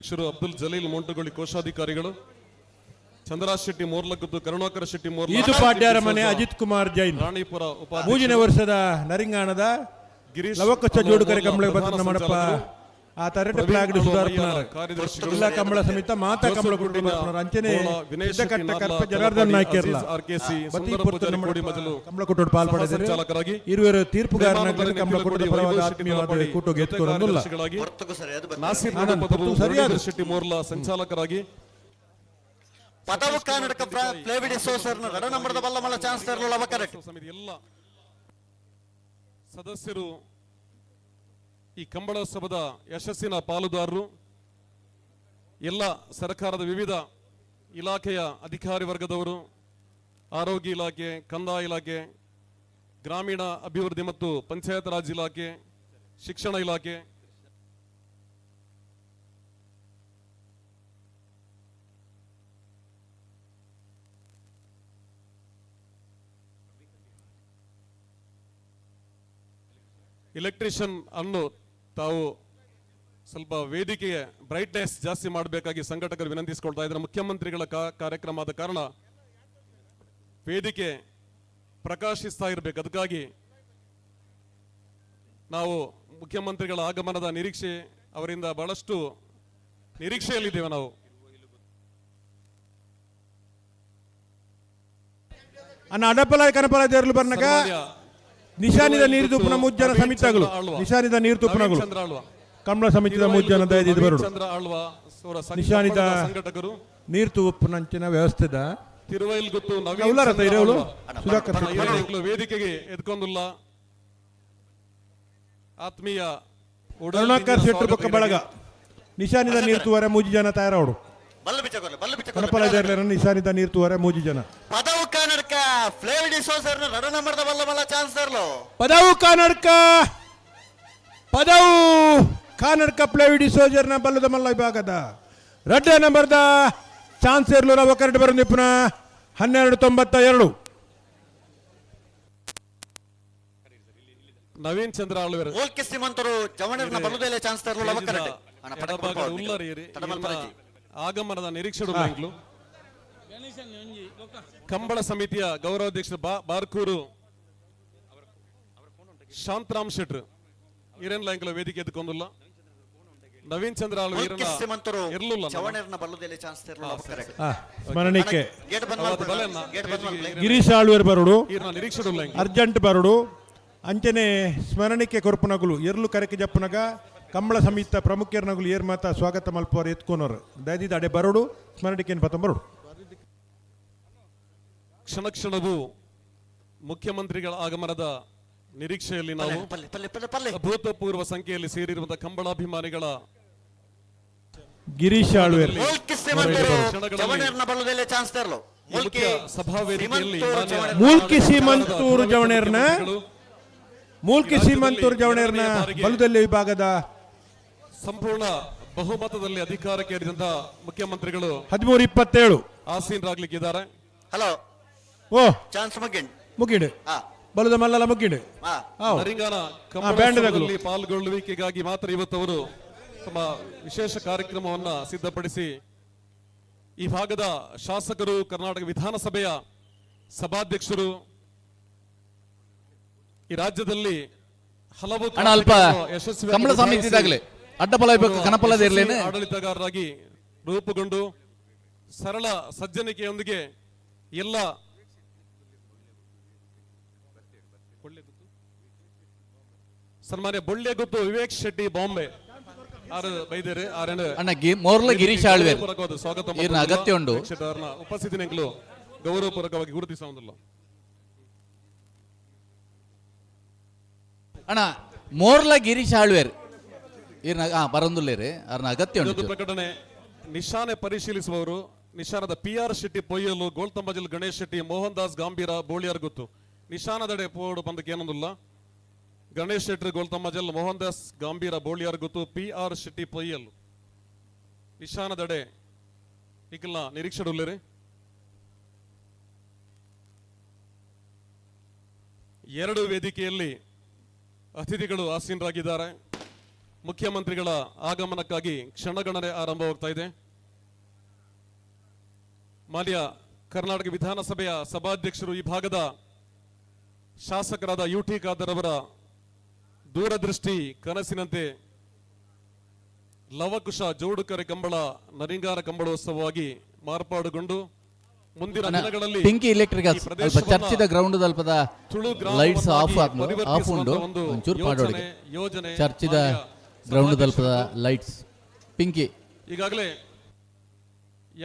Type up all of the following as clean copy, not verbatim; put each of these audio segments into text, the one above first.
ಅಧ್ಯಕ್ಷರು ಅಬ್ದುಲ್ ಜಲೀಲ್ ಮೋಂಟುಗೊಳ್ಳಿ ಕೋಶಾಧಿಕಾರಿಗಳು, ಚಂದ್ರರಾಜ್ ಶೆಟ್ಟಿ ಮೋರ್ಲಗುದ್ದು, ಕರುಣಾಕರ ಶೆಟ್ಟಿ ಮೋರ್ಲ, ಈತು ಪಾಡ್ಯಾರ ಮನೆ ಅಜಿತ್ ಕುಮಾರ್ ಜೈನ್. ರಾಣಿಪುರ ಉಪಾಧ್ಯಕ್ಷರು, ಮೂಜಿನ ವರ್ಷದ ನರಿಂಗಾಣದ ಗಿರೀಶ್ ಲವಕಚ್ಚ ಅಲ್ವ ಜೋಡುಕರೆ ಮೋರ್ಲ ಕಂಬಳ ಪ್ರಧಾನ ಬತ್ತನ ಮಾಡಪ್ಪ ಸಂಚಾಲಕರು, ಆ ತರಟೆ ಪ್ರವೀಣ್ ಫ್ಲಾಗ್ ಅಲ್ವ ಸುಧಾರ್ಪುನಾರ್ ಮಯ್ಯಾಲ ಕಾರ್ಯದರ್ಶಿಗಳು, ಜಿಲ್ಲಾ ಕಂಬಳ ಸಮಿತ ಮಾತಾ ಜೋಸೆಫ್ ಕಂಬಳ ಗುಡ್ಡ ಗುಡ್ಡಿನ ಬರ್ಪುನಾರ್ ಅಂಚನೆ ಬೋಳ, ವಿನಯ್ ಶೆಟ್ಟಿ ಸಿದ್ದಕಟ್ಟ ನಾರ್ಲ, ಕರ್ಪ ಜನಾರ್ದನ್ ತಲಪಾಡಿ, ನಾಯ್ಕರ್ಲ ಅಜೀಜ್ ಆರ್ಕೆಸಿ, ಬತ್ತಿ ಸುಂದರ ಪೊರ್ತುನ ಪೂಜಾರಿ ಮಾಡಪ್ಪ ಕೋಡಿಮಜಲು ಕಂಬಳ ಕೊಟ್ಟೋಡು ಪಾಲ್ ಸಹ ಪಡೆದರು. ಸಂಚಾಲಕರಾಗಿ, ಇರುವರು ತೀರ್ಪುಗಾರನಾಗಲಿ ಪ್ರೇಮಾನಂದ ಕಂಬಳ ನೆಕ್ಕಿಲಕೋಡಿ, ಕೂಟದ ಪರವಾದ ವೈಭವ್ ಶೆಟ್ಟಿ ಆತ್ಮೀಯವಾದ ತಲಪಾಡಿ ಕೂಟೋಗೆ ಜೊತೆ ಎತ್ಕೊರೊಂದುಲ್ಲ. ಕಾರ್ಯದರ್ಶಿಗಳಾಗಿ, ಪೊರ್ತುಗು ಸರಿಯಾದ ಬತ್ತುಂಡು. ನಾಸಿರ್ ಆನಂದ್, ನಡುಪದವು, ಪೊರ್ತು ಸರಿಯಾದ. ಮುರಳೀಧರ್ ಶೆಟ್ಟಿ ಮೋರ್ಲಾ ಸಂಚಾಲಕರಾಗಿ, ಪದವು ಕರ್ನಾಟಕ ಪ್ಲೇವಿಡಿ ಸೋಸರ್ನ ರಡ ನಂಬರ್ದ ಬಲ್ಲ ಮಲ್ಲ ಚಾನ್ಸ್ ತರಲು ಅವಕರೆಟ್. ಸಮಿತಿ ಎಲ್ಲ ಸದಸ್ಯರು ಈ ಕಂಬಳೋತ್ಸವದ ಯಶಸ್ಸಿನ ಪಾಲುದಾರರು. ಎಲ್ಲ ಸರ್ಕಾರದ ವಿವಿಧ ಇಲಾಖೆಯ ಅಧಿಕಾರಿ ವರ್ಗದವರು, ಆರೋಗ್ಯ ಇಲಾಖೆ, ಕಂದಾಯ ಇಲಾಖೆ, ಗ್ರಾಮೀಣ ಅಭಿವೃದ್ಧಿ ಮತ್ತು ಪಂಚಾಯತ್ ರಾಜ್ ಇಲಾಖೆ, ಶಿಕ್ಷಣ ಇಲಾಖೆ, ಎಲೆಕ್ಟ್ರಿಷಿಯನ್ ಅನ್ನು ತಾವು ಸ್ವಲ್ಪ ವೇದಿಕೆಗೆ ಬ್ರೈಟ್ನೆಸ್ ಜಾಸ್ತಿ ಮಾಡಬೇಕಾಗಿ ಸಂಘಟಕರು ವಿನಂತಿಸಿಕೊಳ್ತಾ ಇದ್ದಾರೆ. ಮುಖ್ಯಮಂತ್ರಿಗಳ ಕಾರ್ಯಕ್ರಮ ಆದ ಕಾರಣ ವೇದಿಕೆ ಪ್ರಕಾಶಿಸ್ತಾ ಇರಬೇಕು. ಅದಕ್ಕಾಗಿ ನಾವು ಮುಖ್ಯಮಂತ್ರಿಗಳ ಆಗಮನದ ನಿರೀಕ್ಷೆ, ಅವರಿಂದ ಬಹಳಷ್ಟು ನಿರೀಕ್ಷೆಯಲ್ಲಿದ್ದೇವೆ ನಾವು. ಅನ್ನ ಅಡಪಲ ಕನಪಲ ದೇರ್ಲು ಬರ್ನಗ ಸನ್ಮಾನ್ಯ ನಿಶಾನಿದ ನೀರು ತುಪ್ಪನ ಮುಜ್ಜನ ನವೀನ್ ಸಮಿತಗಳು ಚಂದ್ರ ಆಳ್ವ. ನಿಶಾನಿದ ನೀರು ನವೀನ್ ತುಪ್ಪನಗಳು ಚಂದ್ರ ಆಳ್ವ. ಕಂಬಳ ಸಮಿತಿದ ಮುಜ್ಜನ ದಯದಿದ್ದು ನವೀನ್ ಬರುಡು. ಚಂದ್ರ ಆಳ್ವ ಅವರ ನಿಶಾನಿದ ಸಂಘಟಕರು, ನೀರು ತುಪ್ಪನಂಚಿನ ವ್ಯವಸ್ಥೆದ ತಿರುವೈಲ್ಗುತ್ತು ನವೀನ್ ಉಲ್ಲಾರ ಚಂದ್ರ ಇರೋಳು ಆಳ್ವ. ಸುಧಾಕರ್ ಶೆಟ್ಟಿ. ಹಿರಿಯರುಗಳು ವೇದಿಕೆಗೆ ಎದ್ಕೊಂದುಲ್ಲ. ಆತ್ಮೀಯ ಉಡಲ್ ಕರುಣಾಕರ್ ಇಂದಿನ ಶೆಟ್ಟರ್ ಬೊಕ್ಕ ಸ್ವಾಗತ. ಬಳಗ ನಿಶಾನಿದ ನೀರು ತೂವರೆ ಮೂಜಿ ಜನ ತಯಾರಾವಡು. ಬಲ್ಲ ಬಿಚ್ಚ ಕೊರ್ಲೆ, ಬಲ್ಲ ಬಿಚ್ಚ ಕನಪಲ ಕೊರ್ಲೆ. ದೇರ್ಲೆನ ನಿಶಾನಿದ ನೀರು ತೂವರೆ ಮೂಜಿ ಜನ. ಪದವು ಕರ್ನಾಟಕ ಫ್ಲೇವಿಡಿ ಸೋಸರ್ನ ರಡ ನಂಬರ್ದ ಬಲ್ಲ ಮಲ್ಲ ಚಾನ್ಸ್ ತರಲು. ಪದವು ಕಾನಡ್ಕ, ಪದವು ಕಾನಡ್ಕ ಪ್ಲೇವಿಡಿ ಸೋಜರ್ನ ಬಲ್ಲದ ಮಲ್ಲ ವಿಭಾಗದ ರಡ್ಡ ನಂಬರ್ದ ಚಾನ್ಸ್ ಇರ್ಲು ರವ ಕರೆಕ್ಟ್ ಬರೋ ಪುನಃ 12.92. ನವೀನ್ ಚಂದ್ರ ಆಳ್ವೆರ್ ಮೂಲ್ಕಿ ಶ್ರೀಮಂತರು ಜವಣರ್ನ ಬಲ್ಲದಲ್ಲೇ ಚಾನ್ಸ್ ತರಲು ಅವಕರೆಟ್. ಅಣ್ಣ ಪಟಕ ಎಡಭಾಗದ ಉಲ್ಲರ್ ಏರಿ ತಡಮಲ್. ಈರ್ನ ಆಗಮನದ ನಿರೀಕ್ಷೆ ಉಂಟು. ಕಂಬಳ ಸಮಿತಿಯ ಗೌರವಾಧ್ಯಕ್ಷ ಬಾರ್ಕೂರು ಶಾಂತರಾಮ್ ಶೆಟ್ರ್ ಈರೇನ್ ಲಾಂಕ್ಲ ವೇದಿಕೆ ಎದ್ಕೊಂದುಲ್ಲ. ನವೀನ್ ಚಂದ್ರ ಆಳ್ವೆ ಮೂಲ್ಕಿ ಈರನ್ನ ಶ್ರೀಮಂತರು ಇರ್ಲುಲ್ಲ. ಜವಣರ್ನ ಬಲ್ಲದಲ್ಲೇ ಚಾನ್ಸ್ ತರಲು ಅವಕರೆಟ್. ಸ್ಮರಣಿಕೆ. ಗೇಟ್ ಬಂದ್ ಅವತ್ತು ಬಲೆ ಮಲ್ಪುಲೆ, ಗೇಟ್ ಬಂದ್ ಮಲ್ಪುಲೆ. ಗಿರೀಶ್ ಆಳ್ವೇರ್ ಬರುಡು. ಈರ್ನ ನಿರೀಕ್ಷೆ ಉಲ್ಲ. ಅರ್ಜೆಂಟ್ ಬರುಡು. ಅಂಚನೆ ಸ್ಮರಣಿಕೆ ಕೊರ್ಪುನಗುಲು ಎರ್ಲು ಕರೆಕೆ ಜಪ್ಪುನಗ ಕಂಬಳ ಸಮಿತ ಪ್ರಮುಖರ್ನಗುಲು ಏರ್ ಮಾತ ಸ್ವಾಗತ ಮಲ್ಪುವರು ಎತ್ಕೋನವರು ದಯದಿದ್ದು ಅಡೆ ಬರುಡು, ಸ್ಮರಣಿಕೆಯನ್ನು ಪತ್ತೊಂಬರುಡು. ಕ್ಷಣ ಕ್ಷಣವೂ ಮುಖ್ಯಮಂತ್ರಿಗಳ ಆಗಮನದ ನಿರೀಕ್ಷೆಯಲ್ಲಿ ನಾವು ಪಲ್ಲೆ ಪಲ್ಲೆ ಪಲ್ಲೆ ಪಲ್ಲೆ. ಅಭೂತಪೂರ್ವ ಸಂಖ್ಯೆಯಲ್ಲಿ ಸೇರಿರುವಂತಹ ಕಂಬಳಾಭಿಮಾನಿಗಳ ಗಿರೀಶ್ ಆಳ್ವೇರ್. ಮೂಲ್ಕಿ ಶ್ರೀಮಂತರು ಕ್ಷಣಗಳಲ್ಲಿ ಜವಣರ್ನ ಬಲ್ಲದಲ್ಲೇ ಚಾನ್ಸ್ ತರಲು. ಈ ಮುಖ್ಯ ಮೂಲ್ಕಿ ಸಭಾ ವೇದಿಕೆಯಲ್ಲಿ ಶ್ರೀಮಂತರು ಮಾನ್ಯ ಜವಣರ್ನ ಮೂಲ್ಕಿ ಸೀಮಂತೂರು ಜವಣೇರ್ನ ಮುಖ್ಯಮಂತ್ರಿಗಳು ಮೂಲ್ಕಿ ಸೀಮಂತೂರು ಜವಣೇರ್ನ ಬಲುದಲ್ಲೆ ವಿಭಾಗದ ಸಂಪೂರ್ಣ ಬಹುಮತದಲ್ಲಿ ಅಧಿಕಾರಕ್ಕೆ ಏರಿದಂತಹ ಮುಖ್ಯಮಂತ್ರಿಗಳು 13.27. ಆಸೀನರಾಗ್ಲಿಕ್ಕಿದ್ದಾರೆ. ಹಲೋ. ಓ. ಚಾನ್ಸ್ ಮುಗಿಂಡ್. ಮುಗಿಡು. ಹಾ. ಬಲುದ ಮಲ್ಲಲ ಮುಗಿಡು. ಹಾ. ಹಾವ್. ನರಿಂಗಾನ ಬ್ಯಾಂಡ್ ತಗಲು. ಕಂಬಳೋತ್ಸವದಲ್ಲಿ ಪಾಲ್ಗೊಳ್ಳುವಿಕೆಗಾಗಿ ಮಾತ್ರ ಇವತ್ತು ಅವರು ತಮ್ಮ ವಿಶೇಷ ಕಾರ್ಯಕ್ರಮವನ್ನ ಸಿದ್ಧಪಡಿಸಿ, ಈ ಭಾಗದ ಶಾಸಕರು, ಕರ್ನಾಟಕ ವಿಧಾನಸಭೆಯ ಸಭಾಧ್ಯಕ್ಷರು, ಈ ರಾಜ್ಯದಲ್ಲಿ ಹಲವು ಅಣ್ಣ ಅಲ್ಪ ಕಾರ್ಯಕ್ರಮಗಳನ್ನು ಯಶಸ್ವಿಯಾಗಿ ಕಂಬಳ ಸಮಿತಿ ನಿಭಾಯಿಸಿ ಇದಾಗಲೇ ಅಡ್ಡಪಲ ಒಬ್ಬ ಕನಪಲದ ಯಶಸ್ವಿ ಇರ್ಲೇನೆ. ಆಡಳಿತಗಾರರಾಗಿ ರೂಪುಗೊಂಡು ಸರಳ ಸಜ್ಜನಿಕೆಯೊಂದಿಗೆ ಎಲ್ಲ ಸನ್ಮಾನ್ಯ ಬೊಳ್ಳೆಗುತ್ತು ವಿವೇಕ್ ಶೆಟ್ಟಿ ಬಾಂಬೆ ಆರು ಬೈದೇರೆ ಆರೇನು ಅಣ್ಣ ಮೋರ್ಲ ಗಿರೀಶ್ ಆಳ್ವೇರ್ ಗೌರವಪೂರ್ವಕವಾದ ಸ್ವಾಗತ. ಈರ್ನ ಅಗತ್ಯ ಉಂಡು. ಉಪಸ್ಥಿತಿ ನೆಂಕಲು ಗೌರವಪೂರ್ವಕವಾಗಿ ಗುರುತಿಸುವುದಿಲ್ಲ. ಅಣ್ಣ ಮೋರ್ಲ ಗಿರೀಶ್ ಆಳ್ವೇರ್ ಈರ್ನ ಹಾ ಬರಂದುಲ್ಲೇರಿ ಅರ್ನ ಅಗತ್ಯ ಇನ್ನೊಂದು ಉಂಟು. ಪ್ರಕಟಣೆ. ನಿಶಾನೆ ಪರಿಶೀಲಿಸುವವರು ನಿಶಾನದ ಪಿ ಆರ್ ಶೆಟ್ಟಿ ಪೊಯ್ಯಲು, ಗೋಳ್ತಂಬಜಲ್ ಗಣೇಶ್ ಶೆಟ್ಟಿ, ಮೋಹನ್ ದಾಸ್ ಗಾಂಭೀರ ಬೋಳಿಯಾರ್ ಗೊತ್ತು. ನಿಶಾನದಡೆ ಪೋಡು ಬಂದಕ್ಕೆ ಏನೊಂದಿಲ್ಲ. ಗಣೇಶ್ ಶೆಟ್ಟಿ ಗೋಲ್ತಂಬಜಲ್, ಮೋಹನ್ ದಾಸ್ ಗಾಂಭೀರ ಬೋಳಿಯಾರ್ ಗೊತ್ತು, ಪಿ ಆರ್ ಶೆಟ್ಟಿ ಪೊಯ್ಯಲು ನಿಶಾನದಡೆ ಇಕ್ಲ ನಿರೀಕ್ಷೆಡುಲ್ಲೇರಿ. ಎರಡು ವೇದಿಕೆಯಲ್ಲಿ ಅತಿಥಿಗಳು ಆಸೀನರಾಗಿದ್ದಾರೆ. ಮುಖ್ಯಮಂತ್ರಿಗಳ ಆಗಮನಕ್ಕಾಗಿ ಕ್ಷಣಗಣನೆ ಆರಂಭವಾಗ್ತಾ ಇದೆ. ಮಾನ್ಯ ಕರ್ನಾಟಕ ವಿಧಾನಸಭೆಯ ಸಭಾಧ್ಯಕ್ಷರು, ಈ ಭಾಗದ ಶಾಸಕರಾದ ಯು ಟಿ ಖಾದರ್ ಅವರ ದೂರದೃಷ್ಟಿ ಕನಸಿನಂತೆ ಲವಕುಶ ಜೋಡುಕರೆ ಕಂಬಳ ನರಿಂಗಾನ ಕಂಬಳೋತ್ಸವವಾಗಿ ಮಾರ್ಪಾಡುಗೊಂಡು ಮುಂದಿನ ದಿನಗಳಲ್ಲಿ ಪಿಂಕಿ ಎಲೆಕ್ಟ್ರಿಕ್ ಈ ಪ್ರದೇಶವನ್ನ ಚರ್ಚಿದ ಗ್ರೌಂಡ್ ಅಲ್ಪದ ತುಳು ಲೈಟ್ಸ್ ಆಫ್ ಗ್ರಾಮವನ್ನಾಗಿ ಆಫ್ ಉಂಡು ಪರಿವರ್ತಿಸುವಂತ ಒಂದು ಒಂಚೂರು ಯೋಚನೆ ಪಾಡೋಡಿಗೆ ಯೋಜನೆ ಚರ್ಚಿದ ಮಾನ್ಯ ಗ್ರೌಂಡ್ ಅಲ್ಪದ ಸಭಾಧ್ಯಕ್ಷರು ಲೈಟ್ಸ್ ಪಿಂಕಿ. ಈಗಾಗಲೇ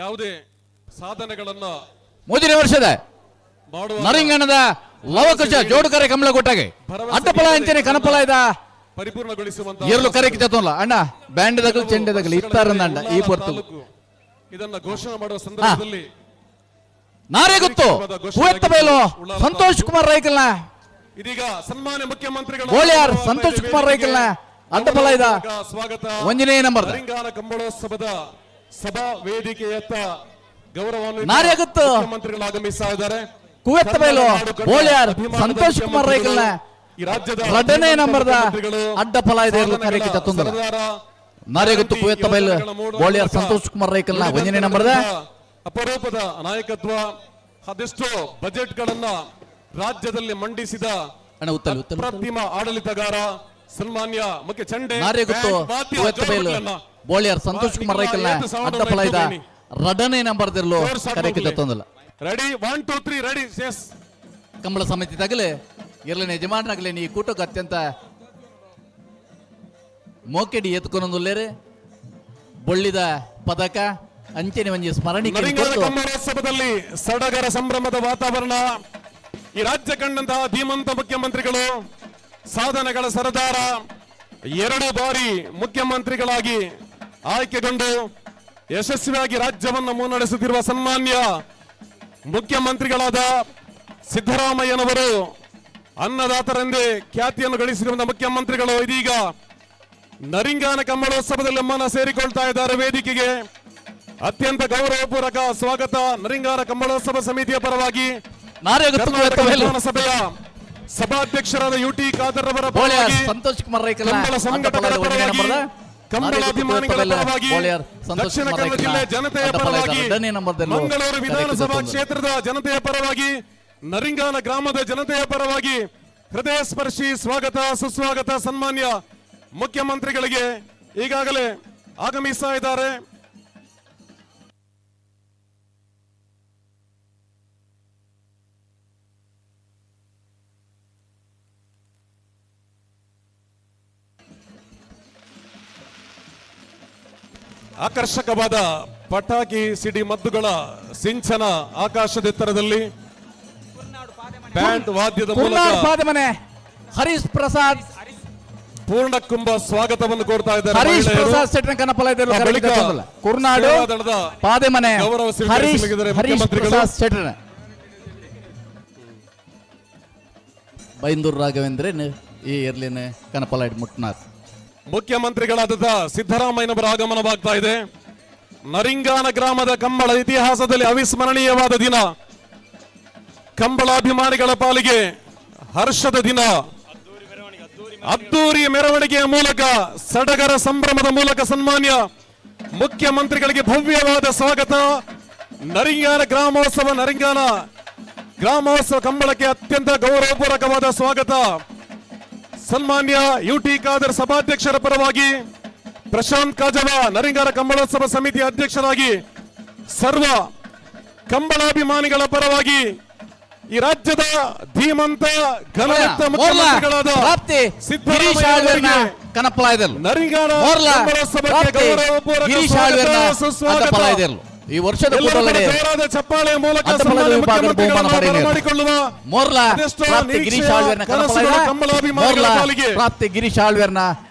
ಯಾವುದೇ ಸಾಧನೆಗಳನ್ನ 3ನೇ ವರ್ಷದ ಮಾಡುವ ನರಿಂಗಣದ ಲವಕುಶ ಜೋಡುಕರೆ ಕಮಲ ಕೊಟ್ಟಾಗೆ ಅಡ್ಡಪಲ ಅಂಚನೆ ಕನಪಲ ಇದ ಪರಿಪೂರ್ಣಗೊಳಿಸುವಂತ ಏರ್ಲು ಕರೆಕ್ ಜತೋಲ್ಲ ಅಣ್ಣ, ಬ್ಯಾಂಡ್ ದಗಲು ಚೆಂಡೆ ದಗಲು ಇತ್ತಾರಂದ ಈ ಪೊರ್ತು. ತಾಲೂಕು ಇದನ್ನ ಘೋಷಣೆ ಮಾಡುವ ಸಂದರ್ಭದಲ್ಲಿ ನಾರೇ ಗೊತ್ತು ಹೂವೆತ್ತ ಬಯಲು ಸಂತೋಷ್ ಕುಮಾರ್ ರೈಕಲ್ನ ಇದೀಗ ಸನ್ಮಾನ್ಯ ಮುಖ್ಯಮಂತ್ರಿಗಳ ಗೋಳಿಯಾರ್ ಸಂತೋಷ್ ಕುಮಾರ್ ರೈಕಲ್ನ ಅಡ್ಡಪಲ ಇದ ಸ್ವಾಗತ. ಒಂಜನೇ ನಂಬರ್. ನರಿಂಗಾನ ಕಂಬಳೋತ್ಸವದ ಸಭಾ ವೇದಿಕೆಯತ್ತ ಗೌರವಾನ್ವಿತ ನಾರೇ ಗೊತ್ತು. ಮುಖ್ಯಮಂತ್ರಿಗಳು ಆಗಮಿಸ್ತಾ ಇದ್ದಾರೆ. ಕುವೆತ್ತ ಬಯಲು ಕನ್ನಡ ನಾಡು ಬೋಳ್ಯಾರ್ ಅಭಿಮಾನದ ಸಂತೋಷ್ ಕುಮಾರ್ ರೈಕಲ್ನ ಈ ರಾಜ್ಯದ ರಡ್ಡನೇ ನಂಬರ್ದ ಮುಖ್ಯಮಂತ್ರಿಗಳು ಅಡ್ಡಫಲ ಇದೆ ಸಾಧನೆಗಳ ಕರೆಕ್ಕೆ ಜತ್ತೊಂದಲ್ಲ. ಸರದಾರ ನಾರೇ ಗೊತ್ತು ಕುವೆತ್ತ ಬಯಲು ಯೋಜನೆಗಳ ಮೂಲಕ ಬೋಳ್ಯಾರ್ ಸಂತೋಷ್ ಕುಮಾರ್ ರೈಕಲ್ನ ಒಂದನೇ ನಂಬರ್ದ ಅಪರೂಪದ ನಾಯಕತ್ವ, ಅದೆಷ್ಟೋ ಬಜೆಟ್ಗಳನ್ನ ರಾಜ್ಯದಲ್ಲಿ ಮಂಡಿಸಿದ ಅಣ್ಣ ಉತ್ತಲ್ ಉತ್ತಲ್ ಉತ್ತಲ್. ಪ್ರತಿಮ ಆಡಳಿತಗಾರ ಸನ್ಮಾನ್ಯ ಮುಖ್ಯ ಚಂಡೆ ನಾರೇ ಗೊತ್ತು ಬ್ಯಾಂಡ್, ವಾದ್ಯ, ಕುವೆತ್ತ ಬಯಲು ಜೋರುಗಳನ್ನ. ಬೋಳ್ಯಾರ್ ಸಂತೋಷ್ ಕುಮಾರ್ ರೈಕಲ್ನ ಏತು ಸೌಂಡ್ ಅಡ್ಡಫಲ ಇದ ಇಟ್ಟು ರಡನೇ ನಂಬರ್ ದಿರ್ಲು ಜೋರ್ ಸೌಂಡ್ ಕರೆಕ್ಕೆ ಹೋಗ್ಲಿ. ಜತ್ತೊಂದಲ್ಲ. Ready, 1 2 3, ready, yes. Kambala ಸಮಿತಿ ತಗಲೆ ಇರ್ಲಿನ ಯಜಮಾನರಾಗಲಿ ಈ ಕೂಟಕ್ಕೆ ಅತ್ಯಂತ ಮೋಕೆಡಿ ಎತ್ಕೊನೊಂದುಲ್ಲೇರೆ ಬೊಳ್ಳಿದ ಪದಕ ಅಂಚನೆ ಒಂಜಿ ಸ್ಮರಣಿಕೆ ನರಿಂಗನ ಕೊಟ್ಟು ಕಂಬಳೋತ್ಸವದಲ್ಲಿ ಸಡಗರ ಸಂಭ್ರಮದ ವಾತಾವರಣ. ಈ ರಾಜ್ಯ ಕಂಡಂತಹ ಧೀಮಂತ ಮುಖ್ಯಮಂತ್ರಿಗಳು, ಸಾಧನೆಗಳ ಸರದಾರ, 2 ಬಾರಿ ಮುಖ್ಯಮಂತ್ರಿಗಳಾಗಿ ಆಯ್ಕೆಗೊಂಡು ಯಶಸ್ವಿಯಾಗಿ ರಾಜ್ಯವನ್ನು ಮುನ್ನಡೆಸುತ್ತಿರುವ ಸನ್ಮಾನ್ಯ ಮುಖ್ಯಮಂತ್ರಿಗಳಾದ ಸಿದ್ದರಾಮಯ್ಯನವರು, ಅನ್ನದಾತರೆಂದೇ ಖ್ಯಾತಿಯನ್ನು ಗಳಿಸಿರುವಂತಹ ಮುಖ್ಯಮಂತ್ರಿಗಳು ಇದೀಗ ನರಿಂಗಾನ ಕಂಬಳೋತ್ಸವದಲ್ಲಿ ನಮ್ಮನ್ನ ಸೇರಿಕೊಳ್ತಾ ಇದ್ದಾರೆ ವೇದಿಕೆಗೆ. ಅತ್ಯಂತ ಗೌರವಪೂರ್ವಕ ಸ್ವಾಗತ ನರಿಂಗಾನ ಕಂಬಳೋತ್ಸವ ಸಮಿತಿಯ ಪರವಾಗಿ ನಾರೇ ಗೊತ್ತು ಕರ್ನಾಟಕ ಕುವೆತ್ತ ಬಯಲು ವಿಧಾನಸಭೆಯ ಸಭಾಧ್ಯಕ್ಷರಾದ ಯು ಟಿ ಖಾದರ್ ಅವರ ಬೋಳ್ಯಾರ್ ಪರವಾಗಿ, ಸಂತೋಷ್ ಕುಮಾರ್ ರೈಕಲ್ನ ಕಂಬಳ ಸಂಘಟಕರ ಅಡ್ಡಫಲ ಇದೆ ಒಂದನೇ ಪರವಾಗಿ, ನಂಬರ್ದ ಕಂಬಳ ನಾರೇ ಗೊತ್ತು ಅಭಿಮಾನಿಗಳ ಕುವೆತ್ತ ಬಯಲು ಪರವಾಗಿ, ಬೋಳ್ಯಾರ್ ಸಂತೋಷ್ ದಕ್ಷಿಣ ಕುಮಾರ್ ಕನ್ನಡ ರೈಕಲ್ನ ಜಿಲ್ಲೆ ಜನತೆಯ ಅಡ್ಡಫಲ ಇದೆ ಪರವಾಗಿ, ಎರಡನೇ ನಂಬರ್ದಲ್ಲೂ ಮಂಗಳೂರು ಕರೆಕ್ಕೆ ವಿಧಾನಸಭಾ ಜತ್ತೊಂದಲ್ಲ. ಕ್ಷೇತ್ರದ ಜನತೆಯ ಪರವಾಗಿ, ನರಿಂಗಾನ ಗ್ರಾಮದ ಜನತೆಯ ಪರವಾಗಿ ಹೃದಯ ಸ್ಪರ್ಶಿ ಸ್ವಾಗತ ಸುಸ್ವಾಗತ ಸನ್ಮಾನ್ಯ ಮುಖ್ಯಮಂತ್ರಿಗಳಿಗೆ. ಈಗಾಗಲೇ ಆಗಮಿಸ್ತಾ ಇದ್ದಾರೆ. ಆಕರ್ಷಕವಾದ ಪಟಾಕಿ ಸಿಡಿ ಮದ್ದುಗಳ ಸಿಂಚನ ಆಕಾಶದೆತ್ತರದಲ್ಲಿ ಬ್ಯಾಂಡ್ ವಾದ್ಯದ ಮೂಲಕ ಕುರ್ನಾಡ್ ಪಾದಮನೆ ಹರೀಶ್ ಪ್ರಸಾದ್ ಪೂರ್ಣ ಕುಂಭ ಸ್ವಾಗತವನ್ನು ಕೋರ್ತಾ ಇದ್ದಾರೆ ಹರೀಶ್ ಮಹಿಳೆಯರು. ಪ್ರಸಾದ್ ಸೆಟ್ನ ಕನಪಲ ಇದೆ ಆ ಬಳಿಕ ಕುರ್ನಾಡು ಸೇವಾದಳದ ಪಾದೆಮನೆ ಗೌರವ ಹರೀಶ್ ಸ್ವೀಕರಿಸಲಿದ್ದಾರೆ ಹರೀಶ್ ಮುಖ್ಯಮಂತ್ರಿಗಳು. ಪ್ರಸಾದ್ ಸೆಟ್ರನ ಬೈಂದೂರು ರಾಘವೇಂದ್ರನ್ ಈ ಇರ್ಲಿನ ಕನಪಲ ಮುಟ್ನಾಥ್. ಮುಖ್ಯಮಂತ್ರಿಗಳಾದ ಸಿದ್ದರಾಮಯ್ಯನವರ ಆಗಮನವಾಗ್ತಾ ಇದೆ. ನರಿಂಗಾನ ಗ್ರಾಮದ ಕಂಬಳ ಇತಿಹಾಸದಲ್ಲಿ ಅವಿಸ್ಮರಣೀಯವಾದ ದಿನ, ಕಂಬಳಾಭಿಮಾನಿಗಳ ಪಾಲಿಗೆ ಹರ್ಷದ ದಿನ. ಅದ್ದೂರಿ ಮೆರವಣಿಗೆಯ ಮೂಲಕ, ಸಡಗರ ಸಂಭ್ರಮದ ಮೂಲಕ ಸನ್ಮಾನ್ಯ ಮುಖ್ಯಮಂತ್ರಿಗಳಿಗೆ ಭವ್ಯವಾದ ಸ್ವಾಗತ. ನರಿಂಗಾನ ಗ್ರಾಮೋತ್ಸವ, ನರಿಂಗಾನ ಗ್ರಾಮೋತ್ಸವ ಕಂಬಳಕ್ಕೆ ಅತ್ಯಂತ ಗೌರವಪೂರ್ವಕವಾದ ಸ್ವಾಗತ. ಸನ್ಮಾನ್ಯ ಯು ಟಿ ಖಾದರ್ ಸಭಾಧ್ಯಕ್ಷರ ಪರವಾಗಿ, ಪ್ರಶಾಂತ್ ಕಾಜವ ನರಿಂಗಾರ ಕಂಬಳೋತ್ಸವ ಸಮಿತಿ ಅಧ್ಯಕ್ಷರಾಗಿ, ಸರ್ವ ಕಂಬಳಾಭಿಮಾನಿಗಳ ಪರವಾಗಿ, ಈ ರಾಜ್ಯದ ಧೀಮಂತ ಘನವೆತ್ತ ಮೋರ್ಲಾ ಮುಖ್ಯಮಂತ್ರಿಗಳಾದ ಪ್ರಾಪ್ತಿ ಗಿರೀಶ್ ಆಳ್ವೇರ್ನ ಸಿದ್ದರಾಮಯ್ಯ ಕನಪಲ ಇದೆಲ್ಲ ನರಿಂಗಾನ ಮೋರ್ಲಾ ಕಂಬಳೋತ್ಸವಕ್ಕೆ ಪ್ರಾಪ್ತಿ ಗೌರವಪೂರ್ವಕ ಗಿರೀಶ್ ಸ್ವಾಗತ, ಆಳ್ವೇರ್ನ ಸುಸ್ವಾಗತ. ಅಡ್ಡಫಲ ಇದೆಲ್ಲ ಈ ವರ್ಷದ ಎಲ್ಲರೂ ಕೂಡ ಕೂಟಲಡೆ ಜೋರಾದ ಚಪ್ಪಾಳೆಯ ಮೂಲಕ ಅಡ್ಡಫಲದ ಸನ್ಮಾನ್ಯ ವಿಭಾಗದ ಬಹುಮಾನ ಮುಖ್ಯಮಂತ್ರಿಗಳನ್ನು ಪಡೆಯಲಿದ್ದಾರೆ. ಬರಮಾಡಿಕೊಳ್ಳುವ ಮೋರ್ಲಾ ಅದೆಷ್ಟೋ ಪ್ರಾಪ್ತಿ ಗಿರೀಶ್ ನಿರೀಕ್ಷೆಯ ಆಳ್ವೇರ್ನ ಕನಪಲ ಕನಸುಗಳು ಇದೆ. ಕಂಬಳಾಭಿಮಾನಿಗಳ ಮೋರ್ಲಾ ಪಾಲಿಗೆ. ಪ್ರಾಪ್ತಿ ಗಿರೀಶ್ ಆಳ್ವೇರ್ನ